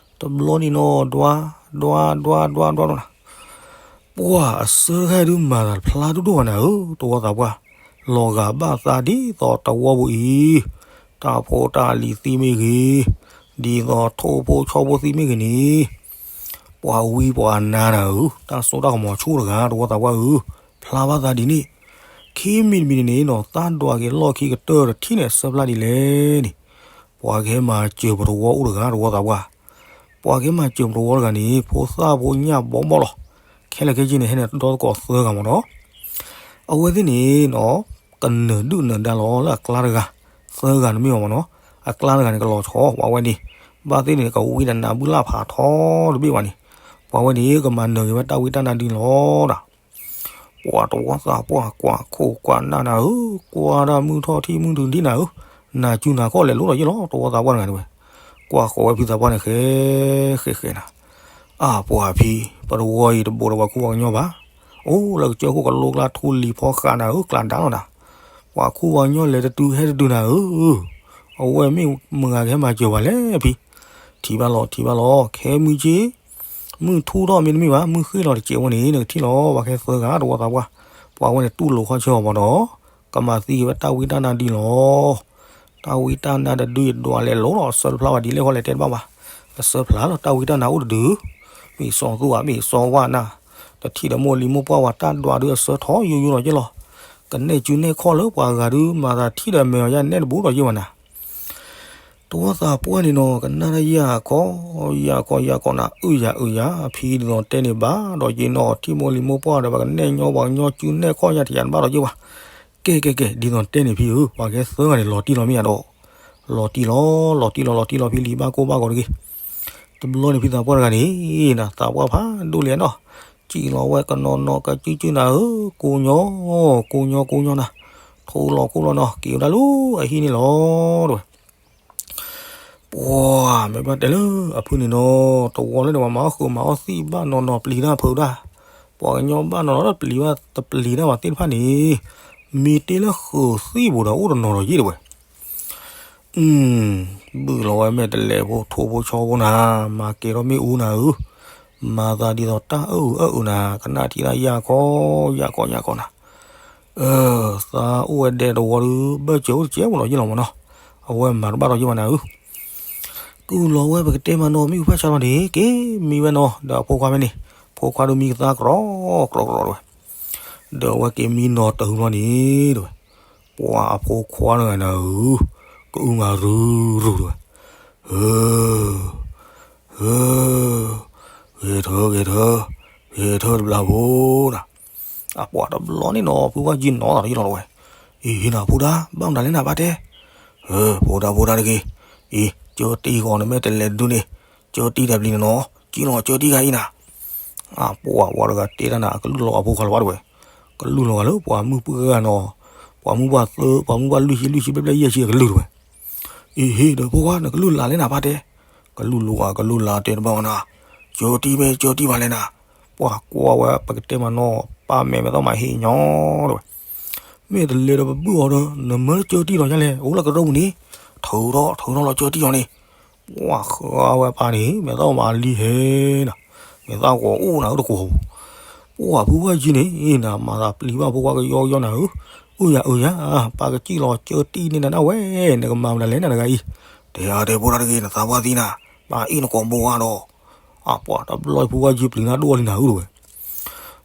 တဘျီန့ၣ်နီၤ ဒွး ဒွး ဒွး ဒွး ဒွးနီၤ ပှၢ်အစၢတခါဒုးမၤသးတဖျါဒိၣ်ဒိၣ်ဘၣ်နၤဧၢ တဝီသးပှၢ်, လီၤဂာ်ဘၣ်သးဒ်သိးတဝီပူၤအံၤ, တၢ်ဖိတၢ်လံၤသံမ့ၢ်ဂ့ၤ, ဒ်သိးထိၣ်ဖိဆီဖိသံမ့ၢ်ဂ့ၤန့ၣ်, ပှၤဝံပှၤနါနၤဧၢ, တၢ်စိတၢ်ကမီၤဆူၣ်တဂၤ တဝီသးပှၢ်ဧၢ, ဖျါဘၣ်သးဒ်န့ၣ်, ခံမံၤတမံၤန့ၣ်နီၤ သးဒွးက့ၤလီၢ်ခံကတၢၢ်တထံၣ်န့ၣ် အစၢဖျါဒ်လဲၣ်န့ၣ်, ပှၤကဟဲမၤစၢၤပတဝီအိၣ်တဂၤ တဝီသးပှၢ် ပှၤကဟဲမၤစၢၤပတဝီတဂၤန့ၣ် ဖိသၣ်ဖိညၣ်ဘီဘီလီၤ. ခဲလၢာ်ခဲဆ့န့ၣ် ဟဲန့ၣ်ဒီသကိးသၢဂၤမ့ၢ်နီၤ. အဝဲသ့ၣ်န့ၣ်နီၤ ကနၢၤဒုၣ်နၢၤဒါလီၤလၢအကျါတဂၤ, သၢဂၤန့ၣ်မ့ၢ်ဘၣ်မ့ၢ်နီၤ. အကျါတဂၤန့ၣ် ကလီၤဆီ ပှၤဝဲန့ၣ်, ဘၣ်သ့ၣ်န့ၣ် ကဝံတနးဘုလၢ်ဖးထီတဘ့ၣ်ဘၣ်န့ၣ်, ပှၤဝဲန့ၣ် ကမၤနၢၤက့ၤဝဲတၢ်ဝံတၢ်နါဒုးလီၤဒီး ပှၤတဝီသးပှၢ်ကွၢ်ခိၣ်ကွၢ်နၢ်နၤဧၢ, ကွၢ်တၢ်မုၢ်ထီၣ်ထံၣ်မုၢ်ထူၣ်ဒံးနၤဧၢ, နၤစူၤနၤခီၣ်လဲၤလိၤဒီးယ့ၢ်လီၤ တဝီသးပှၢ်တဂၤန့ၣ်ဝဲ, ကွၢ်ဃီၤဝဲဖံသးပှၢ်န့ၣ်ဃဲ, ဃဲဃဲနၤ, အါပှၤဖံ, ပတဝီအံၤတဘိးဒီးပှၤခူပှၤကညီဘၣ်, အိၣ်လၢကစၢၢ်ခိၣ်ကလိကျါထူလံၤဖီဃးနၤဧၢ ကျါဒါလီၤနၤ, ပှၤခူပှၤကညီလဲၤတတုၤဟဲတတုၤနၤဧၢ, အဝဲမ့ၢ်မတၤဂၤကဟဲမၤစၢၤပှၤလဲၣ်ဖံ, ထံၣ်ဘၣ်လီၤထံၣ်ဘၣ်လီၤ ခဲမုၢ်ဆ့ မုၢ်ထူၣ်ထီၣ်မ့တမ့ၢ်ဘၣ် မုၢ်ဃ့ၢ်လီၤတစဲးဝဲန့ၣ် နကထံၣ်လီၤ ပှၤကဟဲသၢဂၤ တဝီသးပှၢ်, ပှၤဝဲန့ၣ်တူၢ်လိာ်ခီၣ်ဆၢအီၤမ့ၢ်ဒီး, ကမၤသံက့ၤဝဲတၢ်ဝံတၢ်နါဒုးလီၤ. တၢ်ဝံတၢ်နါတဒုးဒွးလဲၤလိၤလီၤ အစၢတဖျါဘၣ်ဒ်လဲၣ်ဃီလဲၣ်တဲတဘၣ်ဘၣ်, အစၢဖျါလီၤ တၢ်ဝံတၢ်နါအိၣ်တဒုး, မ့ၢ်စီၤသူဧါ မ့ၢ်စီၤဝါနၤ, တထံၣ်ဒီးမိၢ်လံၤမိၢ်ပှၢ်ဝဲတၢ်ဒွးဒုးအစၢထီၣ်ယိယိလီၤယ့ၢ်လီၤ, ကနဲၣ်စုနဲၣ်ခီၣ်လၢပှၤဂၤဒုး မၤသးထံၣ်ဒီးမဲာ်အီၤယဲနဲၣ်တဘူးဒီးယ့ၢ်ဝဲနၤ တဝီသးပှၢ်န့ၣ်နီၤ ကနၣ်တၢ်ယၢ်ကီ, ယၢ်ကီ ယၢ်ကီနၤ အုၣ်ယၤအုၣ်ယၤ ဖံဒ်သိးတဲန့ၣ်ဘၣ်ဒီးယ့ၢ်နီၤ ထံၣ်မိၢ်လံၤမိၢ်ပှၢ်ဒီး ပှၤကနဲၣ်ညီပှၤကညီစုနဲၣ်ခီၣ်ယၤတယၤတဘၣ်ဒီးယ့ၢ်ဝဲ, ကဲကဲကဲ ဒ်သိးတဲန့ၣ်ဖံဧၢ ပှၤကဲသၢဂၤန့ၣ် လီၤတံၢ်လီၤမ့ၢ်ယၤဒီး, လီၤတံၢ်လီၤ လီၤတံၢ်လီၤ လီၤတံၢ်လီၤဖံလံာ်ဘၣ်ကိၢ်ဘၣ်ဂီၤတဂ့ၤ, တဘျီန့ၣ်ဖံသးပှၢ်တဂၤန့ၣ် နၤသးပှၢ်ဖးဒိၣ်လဲၣ်နီၤ, စံၣ်လီၤဝဲကနီၤနီၤကစုစုနၤဧၢ, ကိညိ, ကိညိ ကိညိနၤ, ထိလီၤခိၣ်လီၤနီၤ က့ၤဝဲဒၣ်လၢအဟံၣ်န့ၣ်လီၤ တဝဲ ပှၤမ့ၢ်ဘၣ်တဲလၢအဖုန့ၣ်နီၤ တဝီလၢန့ၣ် ပှၤမၤအီၣ်ဃုာ်မၤအီၣ်သံၣ်ဘၣ်နီၢ်နီၢ်ပျံၤတၢ်ဖုဒၣ်, ပှၤကညီဘၣ်နီၢ်နီၢ်လၢပျံၤဘၣ်တပျံၤတၢ်ဘၣ်သ့ၣ်တဖၣ်န့ၣ်, မ့ၢ်တ့ၢ်လၢဃုာ်သံၣ်ပူၤဒီးအိၣ်တနီၤဒီးယ့ၢ်တဝဲ, ဘုၣ်လီၤဝဲမဲာ်တလဲးဖိထိၣ်ဖိဆီဖိနၤ, မၤကဲၤထီၣ်မ့ၣ်အူနၤဧၢ, မၤသးဒ်သိးတၢ်အၢၣ်အၢၣ်အၢၣ်နၤ, ကနၣ်ထံၣ်တၢ်ယၢ်ကီယၢ်ကီယၢ်ကီနၤ သးအိၣ်ဝဲဒဲတဝီဒီး ဘၢၣ်စၢၤအိၣ်တစဲးဖိလီၤယ့ၢ်လီၤမ့ၢ်နီၤ, အဝဲမၤတဘၣ်ဒီးယ့ၢ်မးနၤဧၢ, ကုၢ်လီၤဝဲပကတဲမးနီၤ မ့ၣ်အူဖးဆါလီၤန့ၣ် က့ၤမံဝဲနီၤ ဒီးအဖိခွါဖဲန့ၣ်, ဖိခွါဒီးမံကသါကြီကြီကြီတဝဲ, ဒီးအဝဲက့ၤမံနီၤတၢ်ဟူလီၤန့ၣ်တဝဲ, ပှၤအဖိခွါတဂၤနၤဧၢ, ကအုမၤရူၤရူၤတဝဲ, ဧၢ ဧၢ ဂဲၤထၢ ဂဲၤထၢ ဂဲၤထၢတဘျီဖိနၤ, အပှၤတဘျီန့ၣ်နီၤ ဖုဝဲကံနီၤသးယ့ၢ်လီၤတဝဲ, အံၤနၤဖိဒါ ဘၣ်မတၤလဲၣ်နၤဘၣ်တဲ, ဖိဒါဖိဒါတဂ့ၤ, အံၤ ကၢတံၢ်ဂီၤနမဲာ်တလဲးဒုန့ၣ်, ကၢတံၢ်တပျံၤန့ၣ်နီၤ, ကံနီၤကၢတံၢ်ဂၤအံၤနၤ, ပှၤဝၤတဂၤတဲတၢ်နၤ အကလုၢ်လီၤအဖိခွါလီၤဘၣ်တဝဲ, ကလုၢ်လီၤဂာ်လၢပှၤမုၢ်ပှၢ်ဂၤနီၤ, ပှၤမုၢ်ပှၢ်သၢ ပှၤမုၢ်ပှၢ်လွံၢ်ဆံ လွံၢ်ဆံဘျဲၣ်ဘျဲၣ်ယဲၢ်ဆံအကလုၢ်တဝဲ. အ့ဟ့ဒီးဖိခွါ နကလုၢ်လၢ်လဲၣ်နၤ ပၢ်တဲ, ကလုၢ်လီၤဂာ် ကလုၢ်လၢ်တဲတဘၣ်ဝဲနၤ, ကၢတံၢ်မ့ၢ်ကၢတံၢ်ဘၣ်လဲၣ်နၤ, ပှၤကွၢ်ဝဲပကတဲမၤနီၣ် ပၢ်မဲာ်မဲာ်သီၣ်မးဟ့ၣ်ညီတဝဲ. မ့ၢ်တလဲၤဒီးပဘုၣ်အီၤဒီး နမၢကၢတံၢ်လီၤယါလဲၣ်, အိၣ်လၢကရၢၢ်ပူၤန့ၣ်, ထုးထီၣ် ထုးထီၣ်လီၤကၢတံၢ်အီၤန့ၣ်, ပှၤဃါဝဲပၢ်န့ၣ် မဲာ်သီၣ်မးလံဟဲနၤ, မဲာ်သၣ်ဂီၤအိၣ်နၤဧၢတကိးပူၤ, ပှၤဖုဝဲယံၤန့ၣ်နၤ မၤသးပျံၤဘၣ်ဖိခွါကယီကယီနၤဧၢ, အုယၤအုယၤ, ပၢ်ကစံၣ်လီၤကၢတံၢ်န့ၢ်နၤဒၣ်ဝဲ, နကမၤမနုၤလဲၣ်နၤတဂၤအံၤ, တဲအါတဲဖိတၢ်တဂ့ၤ နသးပှၢ်သံနၤ, ပၢ်အံၣ်နကိာ်ဘိအါဒီး, အပှၤတဘျီဖိခွါယံၤပျံၤနၤဒိၣ်အီၤလံနၤဧၢတဝဲ.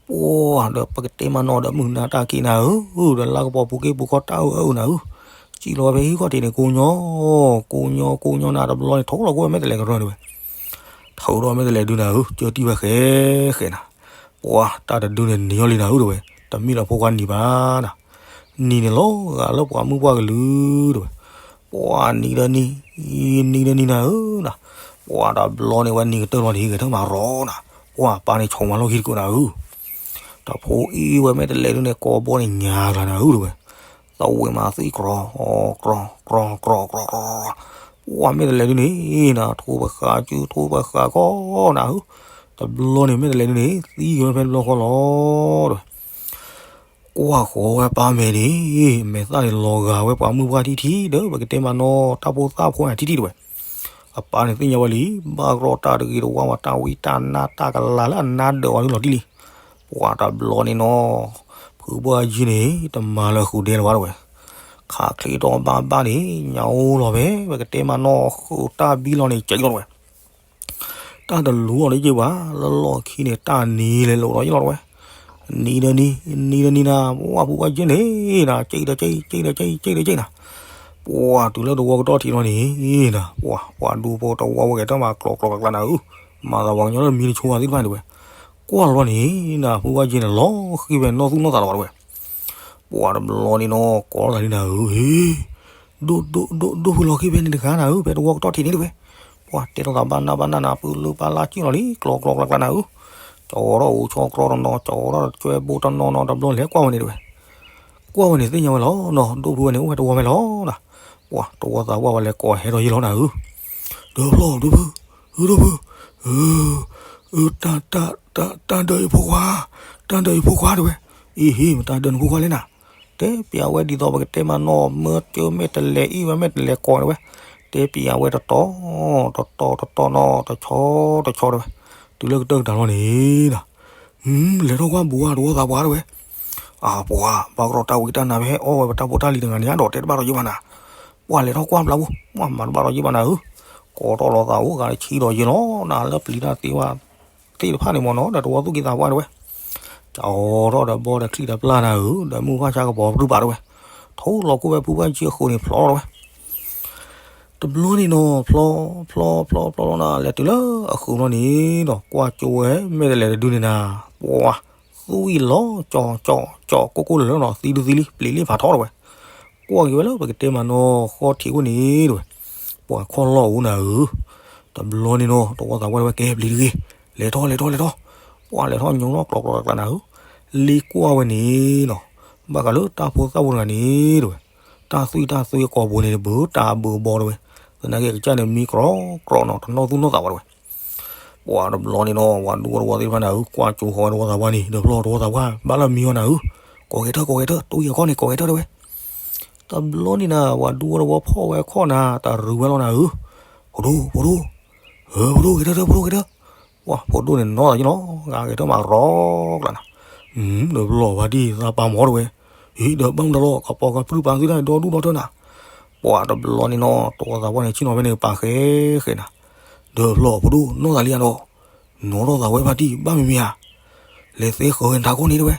ပှၤဒီးပကတဲမၤနီၣ်ဒီးမုၢ်နၤတၢ်က့ၤနၤဧၢ, ဒီးလါကပီၤပူၤက့ပူၤခီတၢ်အုၣ်အၢအုၣ်နၤဧၢ, စံၣ်လီၤဖဲဟံၣ်ခီၣ်ထံးန့ၣ် ကိညီ, ကိညီကိညီနၤတဘျီန့ၣ် ထိးလီၤကွံာ်ဝဲမဲာ်တလဲၤကရၢၢ်တဝဲ, ထုးထီၣ်မဲာ်တလဲၤဒုနၤဧၢ, ကၢတံၢ်ဝဲဃဲဃဲနၤ, ပှၤတၢ်တဒုန့ၣ်နံၤအီၤလံနၤဧၢတဝဲ, တမ့ၢ်လၢဖိခွါနံၤဘၣ်နၤ, နံၤန့ၣ်လီၤဂာ်လၢပှၤမုၢ်ပှၢ်ကလုာ်တဝဲ, ပှၤနံၤဒီးနံၤ, နံၤဒီးနံၤနၤဧၢနၤ, ပှၤတဘျီန့ၣ်ဝဲနံၤကတၢၢ်လီၤန့ၣ် ဂဲၤထၢၣ်မးရီနၤ, ပှၤပၢ်န့ၣ်ဆိးမၤလီၢ်ခံတကိးနၤဧၢ, တဖိအံၣ်ဝဲမဲာ်တလဲၤဒုန့ၣ် ကိာ်ဘီန့ၣ်ညါကျါနၤဧၢတဝဲ, သဝ့ၤမၤသံၣ်ကြီ, ကြီ, ကြီ, ကြီ, ကြီ, ကြီ, ပှၤမဲာ်တလဲၤဒုန့ၣ်နၤ ထိပဃာ်စု ထိပဃာ်ခီနၤဧၢ, တဘျီန့ၣ်မဲာ်တလဲၤဒုန့ၣ် သံက့ၤဝဲဖဲတဘျီဃီလီၤတဝဲ. ကွၢ်ဃီၤဝဲပၢ်မဲာ်န့ၣ်, မဲာ်သၣ်န့ၣ်လီၤဂာ်ဝဲပှၤမုၢ်ပှၢ်ထံထံဒီး ပကတဲမၤနီၣ်တၢ်ဖိသၣ်ဖိန့ၣ်ထံထံတဝဲ, အပၢ်န့ၣ်သ့ၣ်ညါဝဲလံ, ဘၣ်ကရီတၢ်တဂ့ၤတဝါဝဲ တၢ်ဝံတၢ်နါတၢ်ကလၤလၢအနါဒၢးဝဲဒုလီၤတံၢ်လံ, ပှၤတဘျီန့ၣ်နီၤ, ဖုဘၣ်ယံၤန့ၣ် တမၤလၢဃုာ်ဒဲလၢၤဘၣ်တဝဲ, ခးချ့ထီၣ်ဘၣ်ဘၣ်န့ၣ် ညါအိၣ်လီၤဖဲ ပကတဲမၤနီၣ်ဃုာ်တၢ်ဘံလီၤန့ၣ် ကဲလီၤတဝဲ တၢ်တလူၤအီၤတယ့ၢ်ဘၣ်, လၢလီၢ်ခံန့ၣ် တၢ်နံၤလဲၤလိာ်ဒီးယ့ၢ်လီၤတဝဲ, နံၤဒီးနံၤ, နံၤဒီးနံၤနၤ, ပှၤဖုဘၣ်ယံၤန့ၣ်နၤ ကဲဒီးကဲ, ကဲဒီးကဲ, ကဲဒီးကဲနၤ, ပှၤတုၤလၢတဝီကတီၢ်ထံးလီၤန့ၣ်နၤ, ပှၤ, ပှၤဒူဖိတဝီဝဲကဲထီၣ်မးကျီကျီကျါကျါနၤဧၢ, မၤသးပှၤကညီလၢမံတဆိဝဲသ့ၣ်တဖၣ်န့ၣ်တဝဲ, ကွၢ်လီၤန့ၣ်နၤ ဖုဘၣ်ယံၤန့ၣ် လီၤဃံဖဲနီၢ်သူၣ်နီၢ်သးလီၤဘၣ်တဝဲ ပှၤတဘျီန့ၣ်နီၤ ကိးထီၣ်သးလံနၤဧၢ, ဟ့, ဒိၣ်ဒိၣ်ဒိၣ်ဒိၣ်ဖုလီၤဃံဖဲန့ၣ်တဂၤနၤဧၢ, ဖဲတဝီကတီၢ်ထံးန့ၣ်တဝဲ, ပှၤတဲထီၣ်သးဘၣ်နၢ်ဘၣ်နၢ်နၤ ပၢလၢပၢလၢကံၣ်လီၤလံ ကျီကျီကျါကျါနၤဧၢ, ကၠီထီၣ်အိၣ်ဆီကြီတနီၤ ကၠီထီၣ်တကွဲဘိတနီၤနီၤ တဘျီလဲၤကွၢ်ဝဲန့ၣ်တဝဲ, ကွၢ်ဝဲန့ၣ်သ့ၣ်ညါဝဲလီၤနီၤ ဒိၣ်ဖုဝဲန့ၣ် အိၣ်ဝဲတဝီဖဲလီၤနၤ, ပှၤတဝီသးပှၢ်ဝဲလဲၤကိးဟဲထီၣ်ယ့ၢ်လီၤနၤဧၢ, ဒီးဖျီၣ်ဒိၣ်ဖု, ဧၢဒိၣ်ဖု, တၢ်, တၢ်ဒၢးအံၤဖိခွါ, တၢ်ဒၢးအံၤဖိခွါတဝဲ, အ့ဟ့ မတၤဒၢးနဖိခွါလဲၣ်နၤ, တဲပျးဝဲဒ်သိးပကတဲမၤနီၣ် မၢကၢမဲာ်တလဲၤအံၣ်ဝဲမဲာ်တလဲၤကိးန့ၣ်ဝဲ, တဲပျးဝဲတတီၤ, တတီၤတတီၤနီၤ တဆီတဆီတဝဲ, တုၤလၢကတၢၢ်ကတၢၢ်လီၤန့ၣ်နၤ, လဲၤထီၣ်ကွၢ်ဘူးဧါ တဝီသးပှၢ်တဝဲ, အပှၤ ဘၣ်ကရီတၢ်ဝံတၢ်နါဖဲအီၣ်ဝဲပတၢ်ဖိတၢ်လံၤတဂၤန့ၣ် အဒိးတဲတဘၣ်ဒီးယ့ၢ်ဘၣ်နၤ, ပှၤလဲၤထီၣ်ကွၢ်ဘျါဖိ, ပှၤမၤတဘၣ်ဒီးယ့ၢ်ဘၣ်နၤဧၢ, ကိးထီၣ်လီၤသးအိၣ်ဂၤတဆံဒီးယ့ၢ်လီၤနၤ လၢပျံၤတၢ်သ့ဝဲသ့ၣ်တဖၣ်န့ၣ်မ့ၢ်နီၤ ဒီးတဝီသူၣ်က့သးပှၢ်တဝဲ, ကၠီထီၣ်ဒီးဘီဒီးချံၣ်ဒီးပျၢ်နၤဧၢ, ဒီးမုၢ်ဖၣ်ဆါကပီၤပြုၢ်ပာ်တဝဲ, ထိလီၤကွံာ်ဝဲဖုဘၣ်ယံၤအဃုာ်န့ၣ်ဖျီထီၣ်တဝဲ တဘျီန့ၣ်နီၤ ဖျီ, ဖျီ, ဖျီ, ဖျီလီၤနၤ လဲၤတုၤလၢအဃုာ်ဘျီန့ၣ်ဒီး ကွၢ်ကၠိဝဲမဲာ်တလဲၤတဒုန့ၣ်နၤ, ပှၤ, သွံၣ်လီၤ ကၠီ, ကၠီ, ကၠီကိၢ်ကိၢ်လၢာ်လၢာ်နီၤ သံဒုသံလံ ပျံၤလံဖးထီတဝဲ, ကွၢ်က့ၤဝဲလၢပကတဲမၤနီၣ်ဃီထံးခိၣ်န့ၣ်တဝဲ, ပှၤခီၣ်လီၢ်အိၣ်နၤဧၢ, တဘျီန့ၣ်နီၤ တဝီသးပှၢ်တဝဲကဲပျံၤတဂ့ၤ, လဲၤထီၣ် လဲၤထီၣ် လဲၤထီၣ်, ပှၤလဲၤထီၣ်ညိးထီၣ်ကျီကျီကျါနၤဧၢ, လ့ကွၢ်ဝဲန့ၣ်နီၤ, ဘၣ်ဃးလၢတၢ်ဖိသၣ်ဖိတဂၤန့ၣ်တဝဲ, တၢ်သွံၣ်တၢ်သွံၣ်အကိာ်ပူၤန့ၣ် တဘုးတၢ်ဘုးဘီတဝဲ, သနာ်က့အကစၢ်န့ၣ်မံကြီကြီနီၤ တနီၣ်သူၣ်နီၣ်သးဝဲတဝဲ, ပှၤတဘျီန့ၣ်နီၤ ပှၤဒူဖိတဝီသ့ၣ်တဖၣ်နၤဧၢ ကွၢ်ကၠိဃီဝဲတဝီသးပှၢ်န့ၣ် ဒီးဖျီၣ်တဝီသးပှၢ် ဘၣ်လၢမံအီၤနၤဧၢ, ကိးဂဲၤထၢၣ် ကိးဂဲၤထၢၣ် တဝံၤအကီၢ်န့ၣ် ကိးဂဲၤထၢၣ်တဝဲ, တဘျီန့ၣ်နၤ ပှၤဒူဖိတဝီဖီၣ်ဝဲခီၣ်နၤ တရူးဝဲလီၤနၤဧၢ, ဖိဒိၣ် ဖိဒိၣ်, ဧၢ ဖိဒိၣ်ဂဲၤထၢၣ်ထၢၣ် ဖိဒိၣ်ဂဲၤထၢၣ်, ပှၤဖိဒိၣ်န့ၣ်နီၤသးယ့ၢ်လီၤ ဂၤဂဲၤထၢၣ်မးရီကျါနၤ, ဒီးဖျီၣ်ဘၣ်ဒံၣ်သးပာ်မီၤတဝဲ, အံၤ ဒီးဘၣ်မတၤလီၤ ကပီၤကပြုၢ်ပာ်သုတၢ်ဒီဒူၣ်ဒီထၢနၤ, ပှၤတဘျီန့ၣ်နီၤ တဝီသးပှၢ်န့ၣ် ဆ့ၣ်နီၤဖဲန့ၣ်ပာ်ဃဲဃဲနၤ, ဒီးဖျီၣ်ဖိဒိၣ်နီၤသးလံဧါဒီး, နီၤထီၣ်သးဝဲဖါတံၢ် ဘၣ်မံၤမံၤဧါ, လဲၤသဲဃၢၤဝဲနထးခိၣ်န့ၣ်တဝဲ,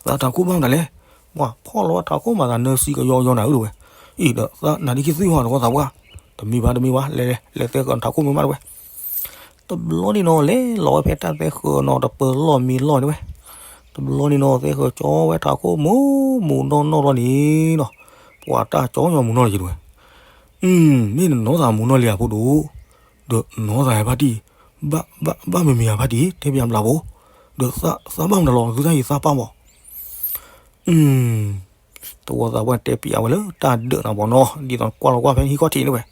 သးထးခိၣ်ဘၣ်မတၤလဲၣ်, ပှၤဖီၣ်လီၤဝဲထးခိၣ်မၤသးနၢစံကယီကယီနၤဧၢတဝဲ, အံၤဒီးသးနၤဒ်က့ၤသွံၣ်ဟီတဝီသးပှၢ်, တမံၤဘၣ်တမံၤဘၣ် လဲၤလဲၤ လဲၤသဲဃၢၤနထးခိၣ်မ့ၢ်မးတဝဲ တဘျီန့ၣ်နီၤ လဲၤလီၤဝဲဖဲတၢ်သဲဃၢၤနီၤ တပၢၤလီၢ်မံလီၢ်န့ၣ်ဝဲ, တဘျီန့ၣ်နီၤ သဲဃၢၤကၠီဝဲထးခိၣ်မူမူနီၢ်နီၢ်လီၤန့ၣ်နီၤ, ပှၤတၢ်ကၠီညီမူနီၢ်လီၤယံၤတဝဲ, မ့ၢ်နနီၤသးမူနီၢ်လံဧါဖိဒိၣ်, ဒီးနီၤသးဟဲဖါတံၢ်, ဘၣ်မ့ၢ်မ့ၢ်ဧါဖါတံၢ် တဲပၠးဘျးဖိ, ဒီးသးဘၣ်မတၤလီၤ သုတၢ်အံၤသးပာ်မး, သဝီသးပှၢ်တဲပၠးဝဲလၢတၢ်ဒၢးနၤမ့ၢ်နီၤ, ဒ်သိးကွၢ်လီၤကွၢ်ဖဲဟံၣ်ခီၣ်ထံးန့ၣ်ဝဲ,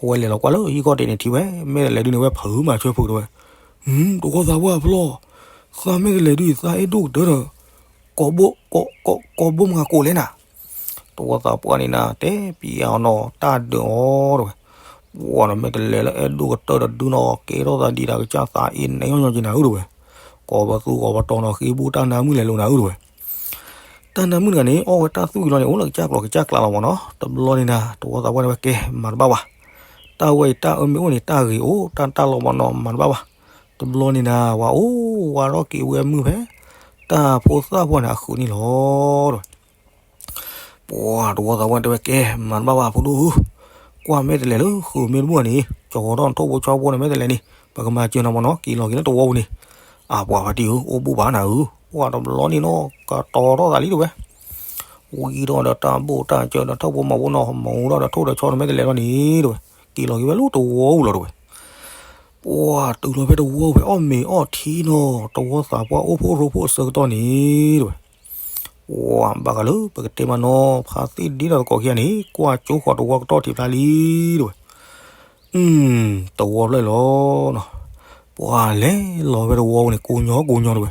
အဝဲလဲၤလီၤကွၢ်လၢဟံၣ်ခီၣ်ထံးန့ၣ် ထံၣ်ဝဲ မဲာ်တလဲၤဒုန့ၣ်ဝဲဖုးမၤဆၢဖုးတဝဲ, သဝီသးပှၢ်ဖျီၣ်, သးမဲာ်တလဲၤဒုအံၤသးအဲၣ်ဒိၣ်ကတၢၢ်ဒီး ကိးဘိမုၢ်ဂၤကိးလဲၣ်နၤ, သဝီသးပှၢ်န့ၣ်နၤ တဲပၠးအီၤနီၤ တၢ်ဒၢးအီၤတဝဲ, ပှၤဒီးမဲာ်တလဲၤလၢအဲၣ်ဒိၣ်ကတၢၢ်တဒုနီၤ ကဲထီၣ်သးဒ်တၢ်ကစၢ်သးအ့ၣ်နဲၣ်ညီညီက့ၤနၤဧၢတဝဲ, ကိးပသူကိးပတီၤနီၤ ဃ့ဘိတၢ်နါမုၣ်လဲၤလိၤနၤဧၢတဝဲ တၢ်နါမုၣ်တဂၤန့ၣ် အီၣ်ဝဲတၢ်သွံၣ်အံၤလီၤန့ၣ် အိၣ်လၢကစၢ်ကျိၤကစၢ်ကျးလီၤမ့ၢ်နီၤ, တဘျီန့ၣ်နၤ သဝီသးပှၢ်န့ၣ်ဝဲကဲ မၤတဘၣ်ဘၣ်, တၢ်ဝဲအံၤတၢ်အၢမ့ၢ်အိၣ်န့ၣ် တၢ်ဂ့ၤအိၣ် တၢ်တၢ်လီၤမ့ၢ်နီၤ မၤတဘၣ်ဘၣ်, တဘျီန့ၣ်နၤ ဝၤအိၣ်ဝၤထီၣ်က့ၤဝဲမုၢ်ဖဲ တၢ်ဖိသၣ်ပှၢ်န့ၣ်အဃုာ်န့ၣ်လီၤတဝဲ ပှၤသဝီသးပှၢ်တဲဝဲကဲ မၤတဘၣ်ဘၣ်ဖိဒိၣ်ဧၢ, ကွၢ်မဲာ်တလဲၤလၢဃုာ်မ့ၢ်တဘူၣ်န့ၣ် ကၠီၤထီၣ်ထိၣ်ဖိဆီဖိန့ၣ် မဲာ်တလဲၤန့ၣ် ပကမၤစၢၤနၤမ့ၢ်နီၤ က့ၤလီၤက့ၤလၢသဝီပူၤန့ၣ်, အပှၤဖါတံၢ်ဧၢ အိၣ်ဘူၣ်ဘၣ်နၤဧၢ, ပှၤတဘျီန့ၣ်နီၤ ကတီၤထီၣ်သးလံတဝဲ, ဝံထီၣ်ဒီးတၢ်ဘိၣ်တၢ်စၢၤဒီးထိၣ်ဖိမီၤဖိနီၤ မူထီၣ်ဒီးထိၣ်ဒီးဆီဒီးမဲာ်တလဲၤလီၤန့ၣ်တဝဲ, က့ၤလီၤက့ၤဝဲလၢသဝီပူၤလီၤတဝဲ ပှၤတုၤလီၤဖဲသဝီပူၤဖဲအီၣ်မ့ၤအီၣ်ထံနီၤ သဝီသးပှၢ်အိၣ်ဖှိၣ်ရိဖှိၣ်အဆၢကတီၢ်န့ၣ် တဝဲ, ပှၤဘၣ်ဃးလၢပကတဲမးနီၤ ဖါသ့ၣ်ဒ့ဒီးသကိးခံဂၤန့ၣ် ကွၢ်ကၠိဃီၤသဝီကတီၢ်ထံးဖျါလံ တဝဲ, သဝီဖျၢၣ်လီၤနီၤ, ပှၤလဲၤလီၤဖဲသဝီပူၤန့ၣ် ကိးညီကိးညီတဝဲ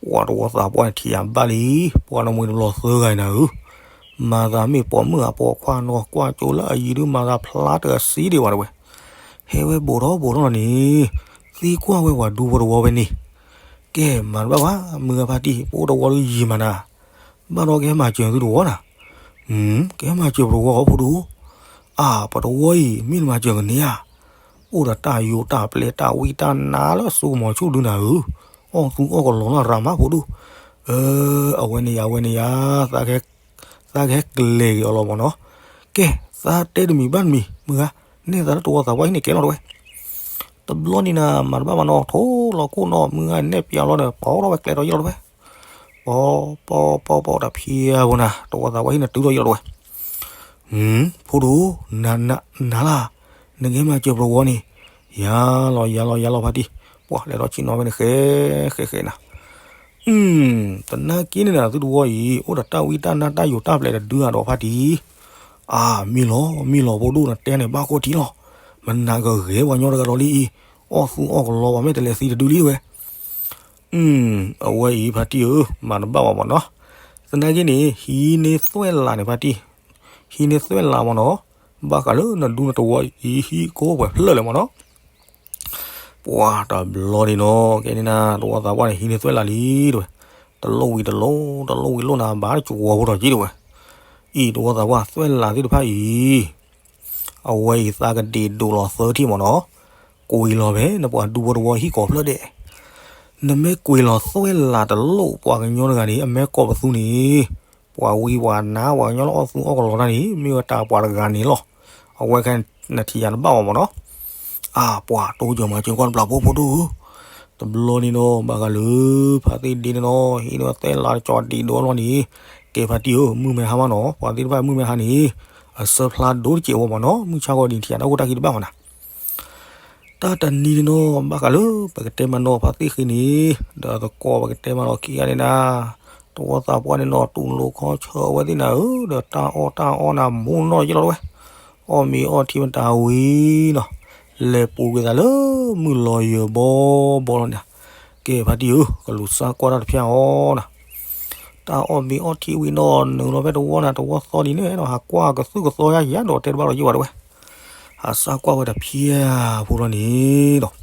ပှၤသဝီသးပှၢ်န့ၣ်ထံၣ်ယၤဘၣ်လံ, ပှၤနမှံၤတဘျီသၢဂၤအံၤနၤဧၢ, မၤသးမ့ၢ်ပိာ်မုၣ်အပိာ်ခွါနီၤ ကွၢ်ကၠိလၢအယံၤဒုးမၤသးဖျါတဂၤစံးဒံးဘၣ်တဝဲ, ဟဲဝဲဘူးထီၣ်ဘူးထီၣ်လီၤန့ၣ်, သံကွၢ်ဝဲပှၤဒူဖိသဝီဖဲန့ၣ်, ကဲမၤတဘၣ်ဘၣ် မုၢ်ဂၤဖါတံၢ် ပအိၣ်သဝီဒုးယံၤမးနၤ, ဘၣ်ဒီးကဟဲမၤစၢၤသုသဝီနၤ, ကဟဲမၤစၢၤပသဝီအီၤဖိဒိၣ်, အါ ပသဝီအံၤ မ့ၢ်နမၤစၢၤကန့ၢ်ဧါ အိၣ်ဒီးတၢ်ယိးတၢ်ပျဲတၢ်ဝံတၢ်နါလၢစိကမီၤဆူၣ်ဒုနၤဧၢ, အီၣ်သူအီၣ်ကလီၤလၢရၤမးဖိဒိၣ်, အဝဲန့ၣ်ယၤ အဝဲန့ၣ်ယၤ, သးကဟဲကျဲၤက့ၤအီၤလီၤမ့ၢ်နီၤ, ကဲ သးတဲတမံၤဘၣ်တမံၤ မုၢ်ဂၤ, နဲၣ်သးလၢသဝီသးပှၢ်ဟံၣ်န့ၣ်ကဲလီၤတဝဲ, တဘျီန့ၣ်နၤ မၤတဘၣ်မးနီၤ ထိၣ်လီၤခိၣ်နီၤ မုၢ်ဂၤနဲၣ်ပၠးလီၤဒီး ပီထီၣ်ဝဲကျဲဒီးယဲလီၤတဝဲ ပီ ပီ ပီ ပီတၢ်ဖံးအပူၤနၤ သဝီသးပှၢ်ဟံၣ်န့ၣ်တုၤထီၣ်ယဲလီၤတဝဲ, ဖိဒိၣ်, နၤလၢ်, နကဟဲမၤစၢၤပသဝီန့ၣ်, ယၤလီၤ ယၤလီၤ ယၤလီၤဖါတံၢ်, ပှၤလဲၤထီၣ်ဆ့ၣ်နီၤဝဲန့ၣ် ဃဲ ဃဲ ဃဲနၤ, သနာ်က့န့ၣ်နၤ သုသဝီအံၤ အိၣ်ဒီးတၢ်ဝံတၢ်နါတၢ်ယိးတၢ်ပျဲတဒုဧါဒီးဖါတံၢ်, အါ မ့ၢ်လီၤ မ့ၢ်လီၤဖိဒိၣ် နတဲန့ၣ်ဘၣ်ခီၣ်ထံးလီၤ, မနၤကဂဲၤပှၤကညီတဂၤဒီးလံအံၤ, အီၣ်သူအီၣ်ကလီၤပှၤမ့ၢ်တလဲၤသံတဒုလံတဝဲ အဝဲအံၤဖါတံၢ်ဧၢ, မၤတဘၣ်ဘၣ်မ့ၢ်နီၤ, သနာ်က့န့ၣ် ဟံးန့ၢ်သွဲၣ်လးန့ၣ်ဖါတံၢ်, ဟံးန့ၢ်သွဲၣ်လးမ့ၢ်နီၤ, ဘၣ်ဃးလၢနဒူနသဝီအံၤ ဟံးကိးပှဲၤဖျၢၣ်လၢာ်မ့ၢ်နီၤ, ပှၤတဘျီန့ၣ်နီၤ ကဲန့ၣ်နၤ သဝီသးပှၢ်န့ၣ် ဟံးန့ၢ်သွဲၣ်လးလံတဝဲ, တလိၣ်ဝံၤတလိၣ် တလိၣ်ဝံၤလိၣ်နၤ ဘၣ်တကဝီၤဖိထီၣ်က့တဝဲ, အံၤ သဝီသးပှၢ်သွဲၣ်လးသ့ၣ်တဖၣ်အံၤ အဝဲအံၤသးကဒ့ၣ်ဒိၣ်လီၤသၢထံၣ်မ့ၢ်နီၤ, ကွံာ်လီၤဖဲနပှၤဒူဖိတဝီဟံၣ်ကိးဖျၢၣ်ဒဲး, နမ့ၢ်ကွံာ်လီၤသွဲၣ်လးတလိၣ်ပှၤကညီတဂၤန့ၣ် အမ့ၢ်ကိးပသူန့ၣ်, ပှၤဝံပှၤနါပှၤကညီလၢအီၣ်သူအီၣ်ကလီၤတၢ်န့ၣ် မ့ၢ်ဝဲတၢ်ပှၤတဂၤန့ၣ်လီၤ, အဝဲခဲနထံၣ်ယၤတဘၣ်ဘၣ်မ့ၢ်နီၤ, အါ ပှၤတိစၢၤမၤစၢၤကွၢ်တဘျီဖိဖိဒိၣ်ဧၢ, တဘျီန့ၣ်နီၤ ဘၣ်ဃးလၢ ဖါသ့ၣ်ဒ့န့ၣ်နီၤ ဟံးန့ၢ်သွဲၣ်လးတကီဒံးဒိၣ်လီၤန့ၣ်, ကဲဖါတံၢ်ဧၢ မုၢ်မ့ၢ်ဟါမးနီၤ ပှၤသ့ၣ်တဖၣ်မုၢ်မ့ၢ်ဟါန့ၣ်, အဆၢဖျါဒိၣ်တစဲးဝဲမ့ၢ်နီၤ မုၢ်ဆါဂီၤဒံးထံၣ်ယၤတၢ်အိၣ်တၢ်ဃံတဘၣ်မ့ၢ်နၤ တၢ်တနံၤန့ၣ်နီၤ ဘၣ်ဃးလၢပကတဲမးနီၤ ဖါသ့ၣ်ဃ့န့ၣ်, ဒီးသကိးပကတဲမးလီၤခံဂၤန့ၣ်နၤ, သဝီသးပှၢ်န့ၣ်နီၤ တူၢ်လိာ်ခီဆၢဝဲသ့ၣ်နၤဧၢ, ဒီးတၢ်အီၣ်တၢ်အီနၤ မူနီၢ်ယဲလီၤတဝဲ, အီၣ်မ့ၤအီၣ်ထံမတၤဝံၤနီၤ, လဲၤပူၤကွံာ်သးလၢမုၢ်လီၤယၢၤဘီဘီလီၤန့ၣ်, ကဲဖါတံၢ်ဧၢ ကလူၤစၢ်ကွၢ်တၢ်တဖျၢၣ်အီၤနၤ တၢ်အီၣ်မ့ၤအီၣ်ထံဝံၤနီၤ နုာ်လီၤဖဲသဝီနၤ သဝီသီလံန့ၣ်ဒီး ဟးကွၢ်ကသုၣ်ကသီယါယါဒီးတဲတဘၣ်ဒီးယဲၢ်ဝဲတဝဲ, ဟးစၢ်ကွၢ်ဝဲတဖျၢၣ်ဖိလီၤန့ၣ်ဒီး,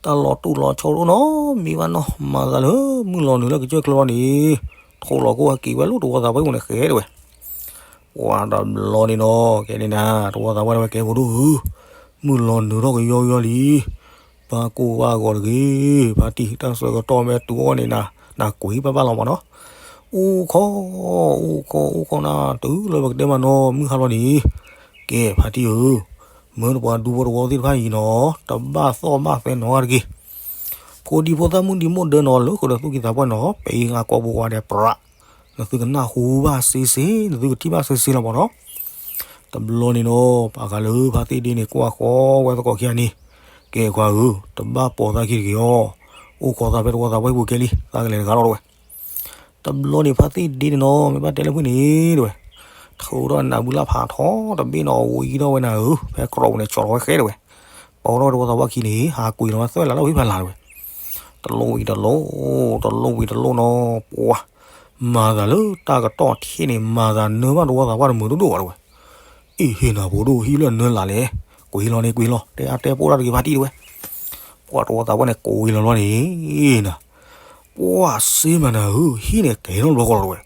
တၢ်လီၤတူၢ်လီၤဆီဒိၣ်နီၤ မံဘၣ်နီၤ မၤသးလၢမုၢ်လီၤနုာ်လၢကစၢၢ်ကျၢၤလီၤန့ၣ်, ထိၣ်လီၤကိၣ်ဝဲက့ၤဝဲလၢသဝီသးပှၢ်အံၤန့ၣ်ဃဲတဝဲ ပှၤတဘျီန့ၣ်နီၤ ကဲန့ၣ်နၤ သဝီသးပှၢ်ဝဲကဲဖိဒိၣ်ဧၢ, မုၢ်လီၤနုာ်ထီၣ်ကယီကယီလံ, ပၢ်ကိၢ်ဘၣ်ဂီၤတဂ့ၤ, ဖါတံၢ်တၢ်ဆၢကတီၢ်မ့ၢ်တုၤအီၤန့ၣ်နၤ, နကွံာ်ဘၣ်ဘၣ်လီၤမးနီၤ, အိၣ်ခီ, အိၣ်ခီ အိၣ်ခီနၤ တုၤလၢပကတဲမးနီၤ မုၢ်ဟါလီၤန့ၣ်, ကဲဖါတံၢ်ဧၢ, မၢနပှၤဒူဖိသဝီသ့ၣ်တဖၣ်အံၤနီၤ တဘၣ်သီၣ်ဘၣ်သဲနီတဂၤတဂ့ၤ ဖိဒံဖိသၣ်မုၣ်ဒံမုၣ်ဒၢနီၤ လၢဃုာ်ဒီးသူၣ်ကံၢ်သးပှၢ်နီၤ ပအံၤငါကိးပူၤဝါဒဲးပြး, နသုကနၢ်ဟူဘၣ်စ့စ့ နသုကထံၣ်ဘၣ်စ့စ့လီၤမးနီၤ, တဘျီန့ၣ်နီၤ ပှၤဂၤလၢဖါသ့ၣ်ဒ့န့ၣ် ကွၢ်ဃီဝဲသကိးခံဂၤန့ၣ်, ကဲခွါဧၢ, တဘၣ်ပိာ်သးခံတဂ့ၤအီၤ, အိၣ်ခိးသးဖဲတဝီသးပှၢ်ဟံၣ်ပူၤကဲလံ, သးကလဲၤတဂၤလီၤ တဲဝဲ. တဘျီန့ၣ် ဖါသ့ၣ်ဒ့န့ၣ်နီၤ မ့ၢ်ဘၣ်တဲလၢဖုၣ်န့ၣ် တဲဝဲ, ထုးထီၣ်နးဘုလၢ်ဖးထီတဘ့ၣ်နီၤ ဝံထီၣ်ဝဲနၤဧၢ, ဖဲကြီပူၤန့ၣ် ဆီၣ်ထီၣ်ဝဲဃဲ တဲဝဲ, ပိာ်ထီၣ်ဝဲတဝီသးပှၢ်ခံန့ၣ် ဟးကွံာ်လီၤဝဲသွဲၣ်လးလၢဝံဖးလၢ် တဲဝဲ. တလိၣ်ဝံၤတလိၣ်, တလိၣ်ဝံၤတလိၣ်နီၤ ပှၤ, မၤသးလၢတၢ်ကတီၢ်ထံးန့ၣ် မၤသးနၢဘၣ်တဝီသးပှၢ်တမုာ်ဒိၣ်ဒိၣ်ဘၣ် တဲဝဲ. အ့ၣ် ဟ့ၣ်နၤဖိဒိၣ် ဟံၣ်လၢနၢလၢ်လဲၣ်, ကွံာ်လီၤန့ၣ်ကွံာ်လီၤ, တဲအါတဲပိၢ်တၢ်တဂ့ၤဖါတံၢ် တဲဝဲ. ပှၤတဝီသးပှၢ်န့ၣ် ကွံာ်လီၤလီၤန့ၣ်နၤ, ပှၤစ့မၤနၤဧၢ, ဟံၣ်န့ၣ်ကဲၤထီၣ်ဘျီဃီလီၤ တဲဝဲ.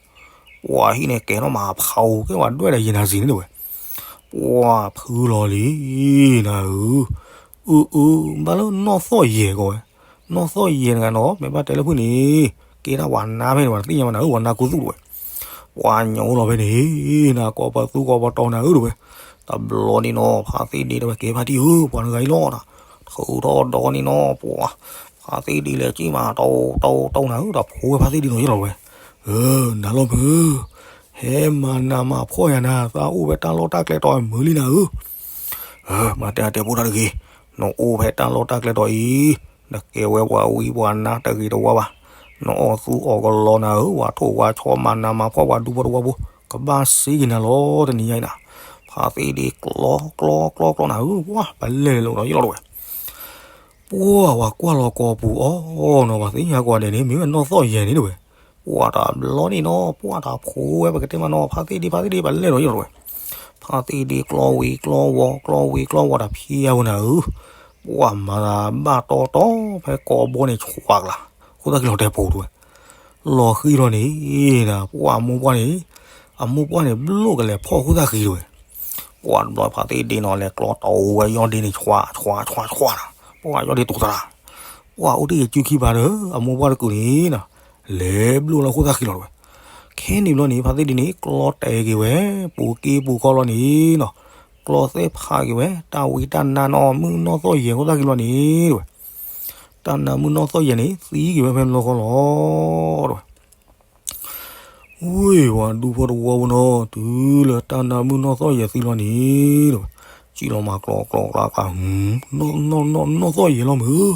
ပှၤဟံၣ်န့ၣ်ကဲၤထီၣ်မးဖးဧိၤ ကဲဝဲဒွဲၣ်ဒီးယဲၢ်နၤစံးန့ၣ် တဲဝဲ. ပှၤဖုလီၤလံနၤဧၢ, အၢ အၢ ဘၣ်လၢနီၢ်သီၣ်ယဲၢ်ကီးဝဲ, နီၢ်သီၣ်ယဲၢ်တဂၤနီၤ မ့ၢ်ဘၣ်တဲလၢဖုၣ်န့ၣ် ကဲဒၣ်ပှၤနါဖဲန့ၣ် ပှၤတသ့ၣ်ညါဘၣ်နၤဧၢ, ပှၤနါကူသူၣ် တဲဝဲ. ပှၤညိလီၤဖဲန့ၣ်နၤ ကိးပသူကိးပတီၤနၤဧၢ တဲဝဲ. တဘျီန့ၣ်နီၤ ဖါသ့ၣ်ဒ့တဲဝဲ ကဲဖါတံၢ်ဧၢ, ပှၤတဂၤအံၤလီၤဒီး ထုးထီၣ်ဒီန့ၣ်နီၤ ပှၤ, ဖါသ့ၣ်ဒ့လဲၤကံၣ်မး တီတီတီနၤဧၢ, ဒီးဖိဝဲဖါသ့ၣ်ဒ့နီၤယဲလီၤ တဲဝဲ. အၢ နၤလီၤမုၢ်ဧၢ, ဟဲမၤနးမၤဖှီၣ်ယၤနၤ, သးအိၣ်ဖဲတၢ်လီၢ်တၢ်ကျဲတီၤမုာ်လံနၤဧၢ. အၢ မၤတဲအါတဲပိၢ်တၢ်တဂ့ၤ, နအိၣ်ဖဲတၢ်လီၢ်တၢ်ကျဲတီၤအံၤ နကဲဝဲပှၤဝံပှၤနါတဂ့ၤတဝါဘၣ်, နအီၣ်သူအီၣ်ကလီနၤဧၢ, ပှၤထိၣ်ပှၤဆီမၤနးမၤဖှီၣ်ပှၤဒူဖိတဝါဖိ ကဘၣ်စ့က့ၤနၤလီၤ တနံၤညါအံၤနၤ. ဖါသ့ၣ်ဒ့ကျီကျီကျီကျီနၤဧၢ, ပှၤပလဲၤလၢာ်လီၤယဲလီၤ တဲဝဲ. ပှၤ ပှၤကွၢ်လီၤကိာ်ပူၤအီၤနီၤ ပှၤသ့ၣ်ညါကိးဂၤဒဲးန့ၣ် မ့ၢ်ဝဲနီၢ်သီၣ်ယဲၢ်န့ၣ် တဲဝဲ. ပှၤတဘျီန့ၣ်နီၤ ပှၤတၢ်ဖိဝဲ ပကတဲမးနီၤ ဖါသ့ၣ်ဒ့ ဖါသ့ၣ်ဒ့ ပလဲၤလီၤယဲလီၤ တဲဝဲ. ဖါသ့ၣ်ဒ့ကျီဝံၤကျီဝီၤ ကျီဝံၤကျီဝီၤ တၢ်ဖံးအါဝဲနၤဧၢ, ပှၤမၤသးဘၣ်တီတီ ဖဲကိးဘီန့ၣ် ဆွးကျါ ဃိသၣ်ခံလီၤတဲာ်ပူၤ တဲဝဲ. လီၤဃံၤလီၤန့ၣ်နၤ ပှၤအမိၢ်ပှၢ်န့ၣ်, အမိၢ်ပှၢ်န့ၣ် ဘျိၣ်ကလဲၤဖီၣ်ဃိသၣ်ခံ တဲဝဲ. ပှၤတဘျီဖါသ့ၣ်ဒ့နီၤ လဲၤကျီတီဝဲယီၢ်ဒ့န့ၣ် ဆွး ဆွး ဆွးနၤ, ပှၤယီၢ်ဒ့တူၤသရၣ်, ပှၤအိၣ်တ့ၢ်ယစုခံပၤဒီး အမိၢ်ပှၢ်တကုာ်န့ၣ်နၤ လဲၤဘျိၣ်လၢဃိသၣ်ခံလီၤ တဲဝဲ. ခဲန့ၣ်ဘျီန့ၣ် ဖါသ့ၣ်ဒ့န့ၣ် ကျီတဲာ်က့ၤဝဲ ပူၤက့ပူၤခီလီၤန့ၣ်နီၤ, ကျီသ့ၣ်ဖးက့ၤဝဲ တၢ်ဝံတၢ်နါနီၢ်မုၢ်နီၢ်သီၣ်ယဲၢ်ဃိသၣ်ခံလီၤန့ၣ် တဲဝဲ. တၢ်နါမုၢ်နီၢ်သီၣ်ယဲၢ်န့ၣ် သံက့ၤဝဲဖဲန့ၣ်လီၤဃီလီၤ တဲဝဲ. ဝ့ၢ် ပှၤဒူဖိတဝါဖိနီၤ တုၤလၢတၢ်နါမုၢ်နီၢ်သီၣ်ယဲၢ်သံလီၤန့ၣ် တဲဝဲ, စံၣ်လီၤမၤကျီကျီကျါကျါ, နီၢ်သီၣ်ယဲၢ်လီၤမုၢ်,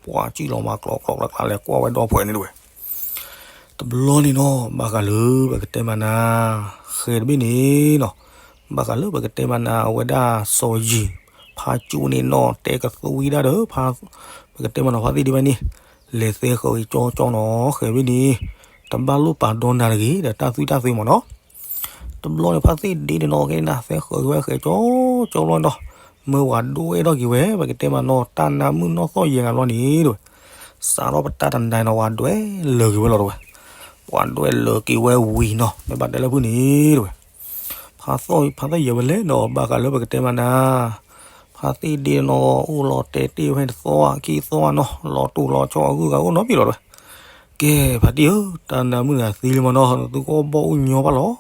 ပှၤစံၣ်လီၤမၤကျီကျီကျါကျါ လဲၤကွၢ်ဝဲဒီဖှဲးန့ၣ် တဲဝဲ. တဘျီန့ၣ်နီၤ ဘၣ်ဃးလၢပကတဲမးနၤ ဃဲၤတဘ့ၣ်န့ၣ်နီၤ, ဘၣ်ဃးလၢပကတဲမးနၤ အဝဲဒၣ်စီၤယံၤ ဖါကၠူန့ၣ်နီၤ တဲကသွံဒၣ်ဒီး ပကတဲမးနီၤ ဖါသ့ၣ်ဒ့ဘၣ်န့ၣ် လဲၤသဲဃၢၤက့ၤကၠီကၠီနီၤ ဃဲၤဘ့ၣ်န့ၣ် တဘၣ်လိၣ်ပာ်ဒီးနၤတဂ့ၤ ဒီးတၢ်သွံၣ်တၢ်သွဲမးနီၤ. တဘျီန့ၣ် ဖါသ့ၣ်ဒ့န့ၣ်နီၤ ကဲနၤ သဲဃၢၤက့ၤဝဲဃဲၤကၠီကၠီဘျီဒီး မၢဝဲဒိဝဲထီၣ်က့ၤဝဲ ပကတဲမးနီၤ တၢ်နါမုၢ်နီၢ်သီၣ်ယဲၢ်ဂၤဘျီန့ၣ် တဲဝဲ. စးထီၣ်ပတၢ်တနၤနီၤ ပှၤဒွဲၣ်လၢာ်က့ၤဝဲလီၤ တဲဝဲ. ပှၤဒွဲၣ်လၢာ်က့ၤဝဲဝံၤနီၤ မ့ၢ်ဘၣ်တဲလၢဖုၣ်န့ၣ် တဲဝဲ. ဖါသီၣ် ဖါသီၣ်ယဲၢ်ဝဲလဲၣ်နီၤ ဘၣ်ဃးလၢပကတဲမးနၤ ဖါသ့ၣ်ဒ့နီၤ အိၣ်လီၤတဲာ်တ့ၢ်ဝဲတသီခံသီနီၤ လီၤတူာ်လီၤဆီအဂုၤအဂၤအိၣ်နီတဘ့ၣ်လီၤ တဲဝဲ. ကဲ ဖါတံၢ်ဧၢ တၢ်နါမုၢ်တဂၤသံလံမးနီၤ သုကအီၣ်ဘီၣ်အိၣ်ညီဘၣ်လီၤ.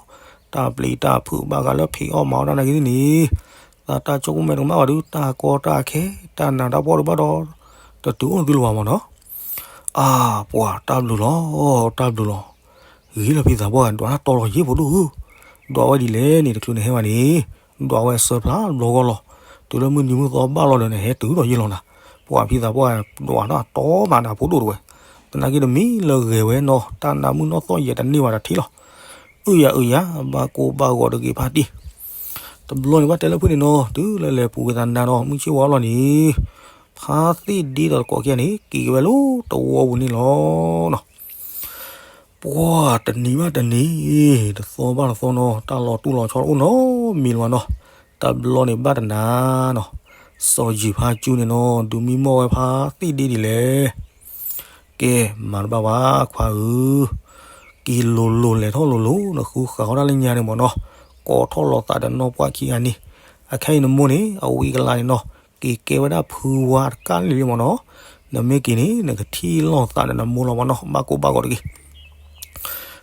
တၢ်ပျံၤတၢ်ဖုးဘၣ်ဃးလၢဖံးအီၣ်မၤအီၣ်တၢ်နာ်က့ၤန့ၣ် သးတၢ်ဆိကမိၣ်မဲာ်တကမၣ်ဘၣ်ဒီး တၢ်ကီတၢ်ခဲ တၢ်နးတၢ်ဖှီၣ်တဘၣ်ဒီး တတုၤအိၣ်သုလၢၤဘၣ်မးနီၤ. အါ ပှၤတၢ်ဘျုးလီၤ တၢ်ဘျုးလီၤ. ဂ့ၤလၢဖံသးပှၢ် ဒွးတၢ်တီလီၤယ့ၢ်ဖိဒိၣ်ဧၢ, ဒွးဝဲဒ်လဲၣ်န့ၣ် တချုးနဟဲဘၣ်န့ၣ် ဒွးဝဲအစၢဖျါဘျီဂီၢ်လီၤ. တုၤလၢမုၢ်နံၤမုၢ်သီဘၣ်လီၤဒီး နဟဲတုၤဒီးယ့ၢ်လီၤနၤ. ပှၤဖံသးပှၢ် ဒွးတၢ်တီမးနၤဖိဒိၣ်တဲဝဲ. သနာ်က့တမံၤလၢဂဲၤဝဲနီၤ တၢ်နါမုၢ်နီၢ်သီၣ်ယဲၢ်တန့ၢ်ဘၣ်တၢ်ထံၣ်လီၤ. အုၣ်ယၤအုၣ်ယၤ ဘၣ်ကိၢ်ဘၣ်ဂီၤတဂ့ၤဖါတံၢ်. တဘျီန့ၣ်ဘၣ်တဲလၢဖုၣ်န့ၣ်နီၤ တုၤလၢလဲၤပူၤကွံာ်သးနၤနီၤ မုၢ်ဆ့ၣ်ဝါလီၤန့ၣ် ဖါသ့ၣ်ဒ့ဒီးတကိးခံဂၤန့ၣ် က့ၤက့ၤဝဲလၢတဝီပူၤန့ၣ်လီၤနီၤ. ပှၤတနံၤဘၣ်တနံၤ တသီဘၣ်တသီနီၤ တၢ်လီၤတူၢ်လီၤဆီအိၣ်နီတမံၤလၢၤဘၣ်နီၤ. တဘျီန့ၣ်ဘၣ်တနၤနီၤ စီၤယံၤဖါကၠူန့ၣ်နီၤ ဒုးမံမီၢ်ဝဲဖါသ့ၣ်ဒ့ဒ်လဲၣ်. ကဲ မၤတဘၣ်ဘၣ်ခွါဧၢ, က့ၤလိၤလိၤလဲၤထီၣ်လိၤလိၤ နဃုဃာ်ဃီတၢ်လၢညါန့ၣ်မးနီၤ. ကိးထီၣ်လီၤသးဒီးနီၢ်ပှၢ်ခံဂၤန့ၣ် အခဲအံၤနမိၢ်န့ၣ် အဝံကလၤန့ၣ်နီၤ က့ၤကဲဝဲဒၣ်ဖုဝါတကးလံလံမးနီၤ. နမ့ၢ်က့ၤန့ၣ် နကထံၣ်လိာ်သးဒီးနမိၢ်လီၤမးနီၤ ဘၣ်ကိၢ်ဘၣ်ဂီၤတဂ့ၤ.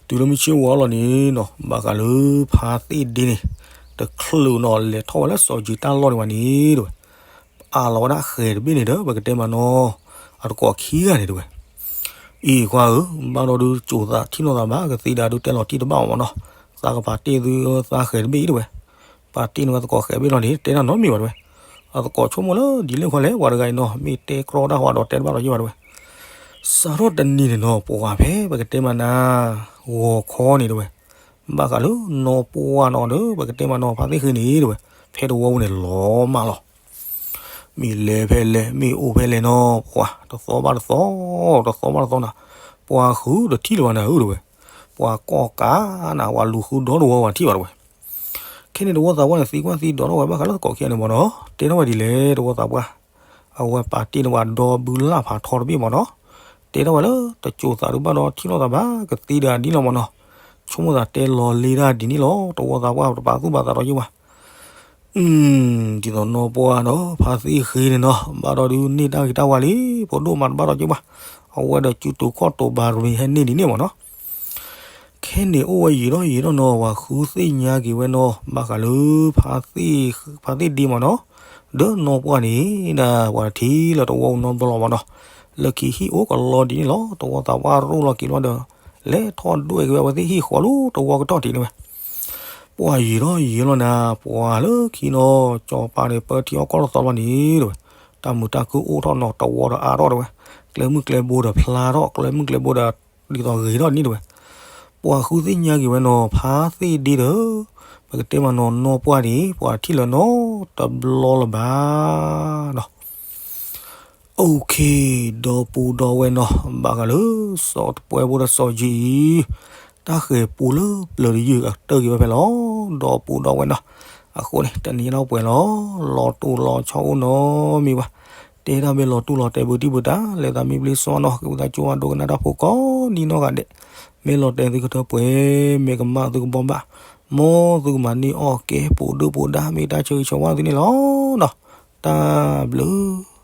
တုၤလၢမုၢ်ဆ့ၣ်ဝါလီၤန့ၣ်နီၤ ဘၣ်ဃးလၢဖါသ့ၣ်ဒ့န့ၣ် တချုးနီၤ လဲၤထီၣ်ဝဲလၢစီၤယံၤတၢ်လီၢ်န့ၣ်ဝဲန့ၣ်တဲဝဲ အးလီၤဝဲဒၣ်ဃဲၤတဘ့ၣ်န့ၣ်ဒီး ပကတဲမးနီၤ အတကိးခံဂၤန့ၣ်တဲဝဲ. အံၤခွါဧၢ, ဘၣ်ဒီးဒုးကၠိသးထံၣ်လိာ်သးဘၣ် ကသံဒၣ်ဒုးတဲလီၤတံၢ်တဘၣ်မးနီၤ. သးကပာ်တ့ၢ်သုသးဃဲၤတဘ့ၣ်အံၤတဲဝဲ. ပာ်တ့ၢ်န့ၢ်ဝဲသကိးဃဲၤဘ့ၣ်လီၤန့ၣ် တဲတၢ်နီတမံၤဘၣ်တဲဝဲ. အသကိးဆိကမိၣ်လၢဒ်လဲၣ်ခီလဲၣ် ပှၤတဂၤအံၤနီၤ မ့ၢ်တဲကြီတၢ်ဝဲဒီးတဲတဘၣ်ဒီးယ့ၢ်ဘၣ်တဲဝဲ. စးထီၣ်တနံၤန့ၣ်နီၤ ပှၤဖဲပကတဲမးနၤ ဂီၤခီန့ၣ်တဲဝဲ, ဘၣ်ဃးလၢနီၢ်ပှၢ်နီၤဒီး ပကတဲမးနီၤ ဖါသ့ၣ်ဃ့န့ၣ်တဲဝဲ, ဖဲတဝီပူၤန့ၣ်လီၤမၢ်လီၤ. မ့ၢ်လဲၤဖဲလဲၣ် မ့ၢ်အိၣ်ဖဲလဲၣ်နီၤ ပှၤတသီဘၣ်တသီ တသီဘၣ်တသီနၤ, ပှၤဃုတထံၣ်လၢၤဘၣ်နၤဧၢတဲဝဲ, ပှၤကီၢ်ကးနၤ ပှၤလူၤဃုဒီတဝီပှၤထံၣ်ဘၣ်တဲဝဲ. ခဲန့ၣ်တဝီသးပှၢ်န့ၣ် သံကွၢ်သံဒိးထီၣ်ဝဲဘၣ်ဃးလၢသကိးခံဂၤန့ၣ်မ့ၢ်နီၤ, တဲထီၣ်ဝဲဒ်လဲၣ် တဝီသးပှၢ်, အဝဲပာ်တ့ၢ်န့ၢ်ဝဲဒီဘုလၢ်ဖးထီတဘ့ၣ်မ့ၢ်နီၤ, တဲထီၣ်ဝဲလၢတစိၤသးဒုးဘၣ်ဒီးထံၣ်လိာ်သးဘၣ်ကသ့ဒီးဒ်လီၤမ့ၢ်နီၤ, ဆိကမိၣ်သးတဲလီၤလ့တၢ်ဒ်န့ၣ်လီၤ တဝီသးပှၢ်တပာ်သူၣ်ပာ်သးဒီးယ့ၢ်ဘၣ် ဒ်သိးနီၢ်ပှၢ်ဒီးဖါသ့ၣ်ဃ့န့ၣ်နီၤ ဘၣ်ဒီးဒုးန့ၢ်တၢ်ဂ့ၤတၢ်ဝါလံ ဖိဒိၣ်မးတဘၣ်ဒီးက့ဘၣ်, အဝဲဒီးစုတူာ်ခီၣ်တူာ်ဘၤရမံၤဟဲန့ၢ်ဒ်န့ၣ်မ့ၢ်နီၤ. ခဲန့ၣ်အိၣ်ဝဲယံာ်ထီၣ်ယံာ်ထီၣ်နီၤ ပှၤဃုသ့ၣ်ညါက့ၤဝဲနီၤ ဘၣ်ဃးလၢ ဖါသ့ၣ်ဒ့မ့ၢ်နီၤ, ဒီးနီၢ်ပှၢ်န့ၣ်ဒၣ် ပှၤတထံၣ်လၢတဝီပူၤနီတဘျီမ့ၢ်နီၤ, လၢခံဟံၣ်အိၣ်ကလီဒ်န့ၣ်လီၤ တဝီသးပှၢ်ရိၣ်လီၤက့ၤလီၤဒီး လဲၤထီၣ်ဒွဲၣ်က့ၤဝဲအဝဲသ့ၣ်ဟံၣ်ဃီလၢတဝီကတီၢ်ထံးန့ၣ်ဝဲ ပှၤယံာ်ထီၣ်ယံာ်လီၤနၤ ပှၤလၢခံနီၤ ကၠီၤပၤန့ၣ် ပၢထံအီၣ်ကီၢ်တသီဘၣ်န့ၣ်တဲဝဲ, တၢ်မုာ်တၢ်ခုအိၣ်ထီၣ်နီၤ တဝီဒီးအါထီၣ်တဲဝဲ, ကျဲမုၢ်ကျဲဘိဒီးဖျါထီၣ် ကျဲမုၢ်ကျဲဘိဒီး ဒ်သိးဂ့ၤထီၣ်န့ၣ်တဲဝဲ, ပှၤဃုသ့ၣ်ညါက့ၤဝဲနီၤ ဖါသ့ၣ်ဒ့ဒီး ပကတဲမးနီၤ နီၢ်ပှၢ်န့ၣ် ပှၤထံၣ်လၢၤနီတဘျီလၢၤဘၣ်နီၤ. OK, ဒီပုၢ်ဒီဝဲၢ်နီၤ ဘၣ်ဃးလၢ စီၤတပှဲဖိဒီးစီၤယံအံၤ တၢ်ဃဲၤပူၤလၢပျၢၤတယုၢ်ကတၢၢ်က့ၤဝဲဖဲလီၤ ဒီပုၢ်ဒီဝဲၢ်နီၤ. အဃိန့ၣ် တနံၤညါဒီးပှဲၤလီၤ လီၤတိၢ်လီၤဆီအိၣ်နီတမံၤဘၣ်. တဲတၢ်မ့ၢ်လီၤတိၢ်လီၤတဲာ်ဘုတံၢ်ဘုတၢ် လဲၤသးမံဘျ့စီနီၤ ကဝံသးစူၤဝဲဒိကနၣ်တၢ်ဖိကိးဒံနီၢ်ဂၤဒဲး, မ့ၢ်လီၤတဲာ်သုကထၢပှဲၤ မ့ၢ်ကမၣ်သုကဘီဘၣ်, မ်သုကမၤန့ၢ်အီၣ်ကဲ ပူၤဒုၣ်ပူၤဒါ မ့ၢ်တၢ်ဆၢဂ့ၤဆၢဝါသုန့ၣ်လီၤနီၤ. တၢ်ဘျုး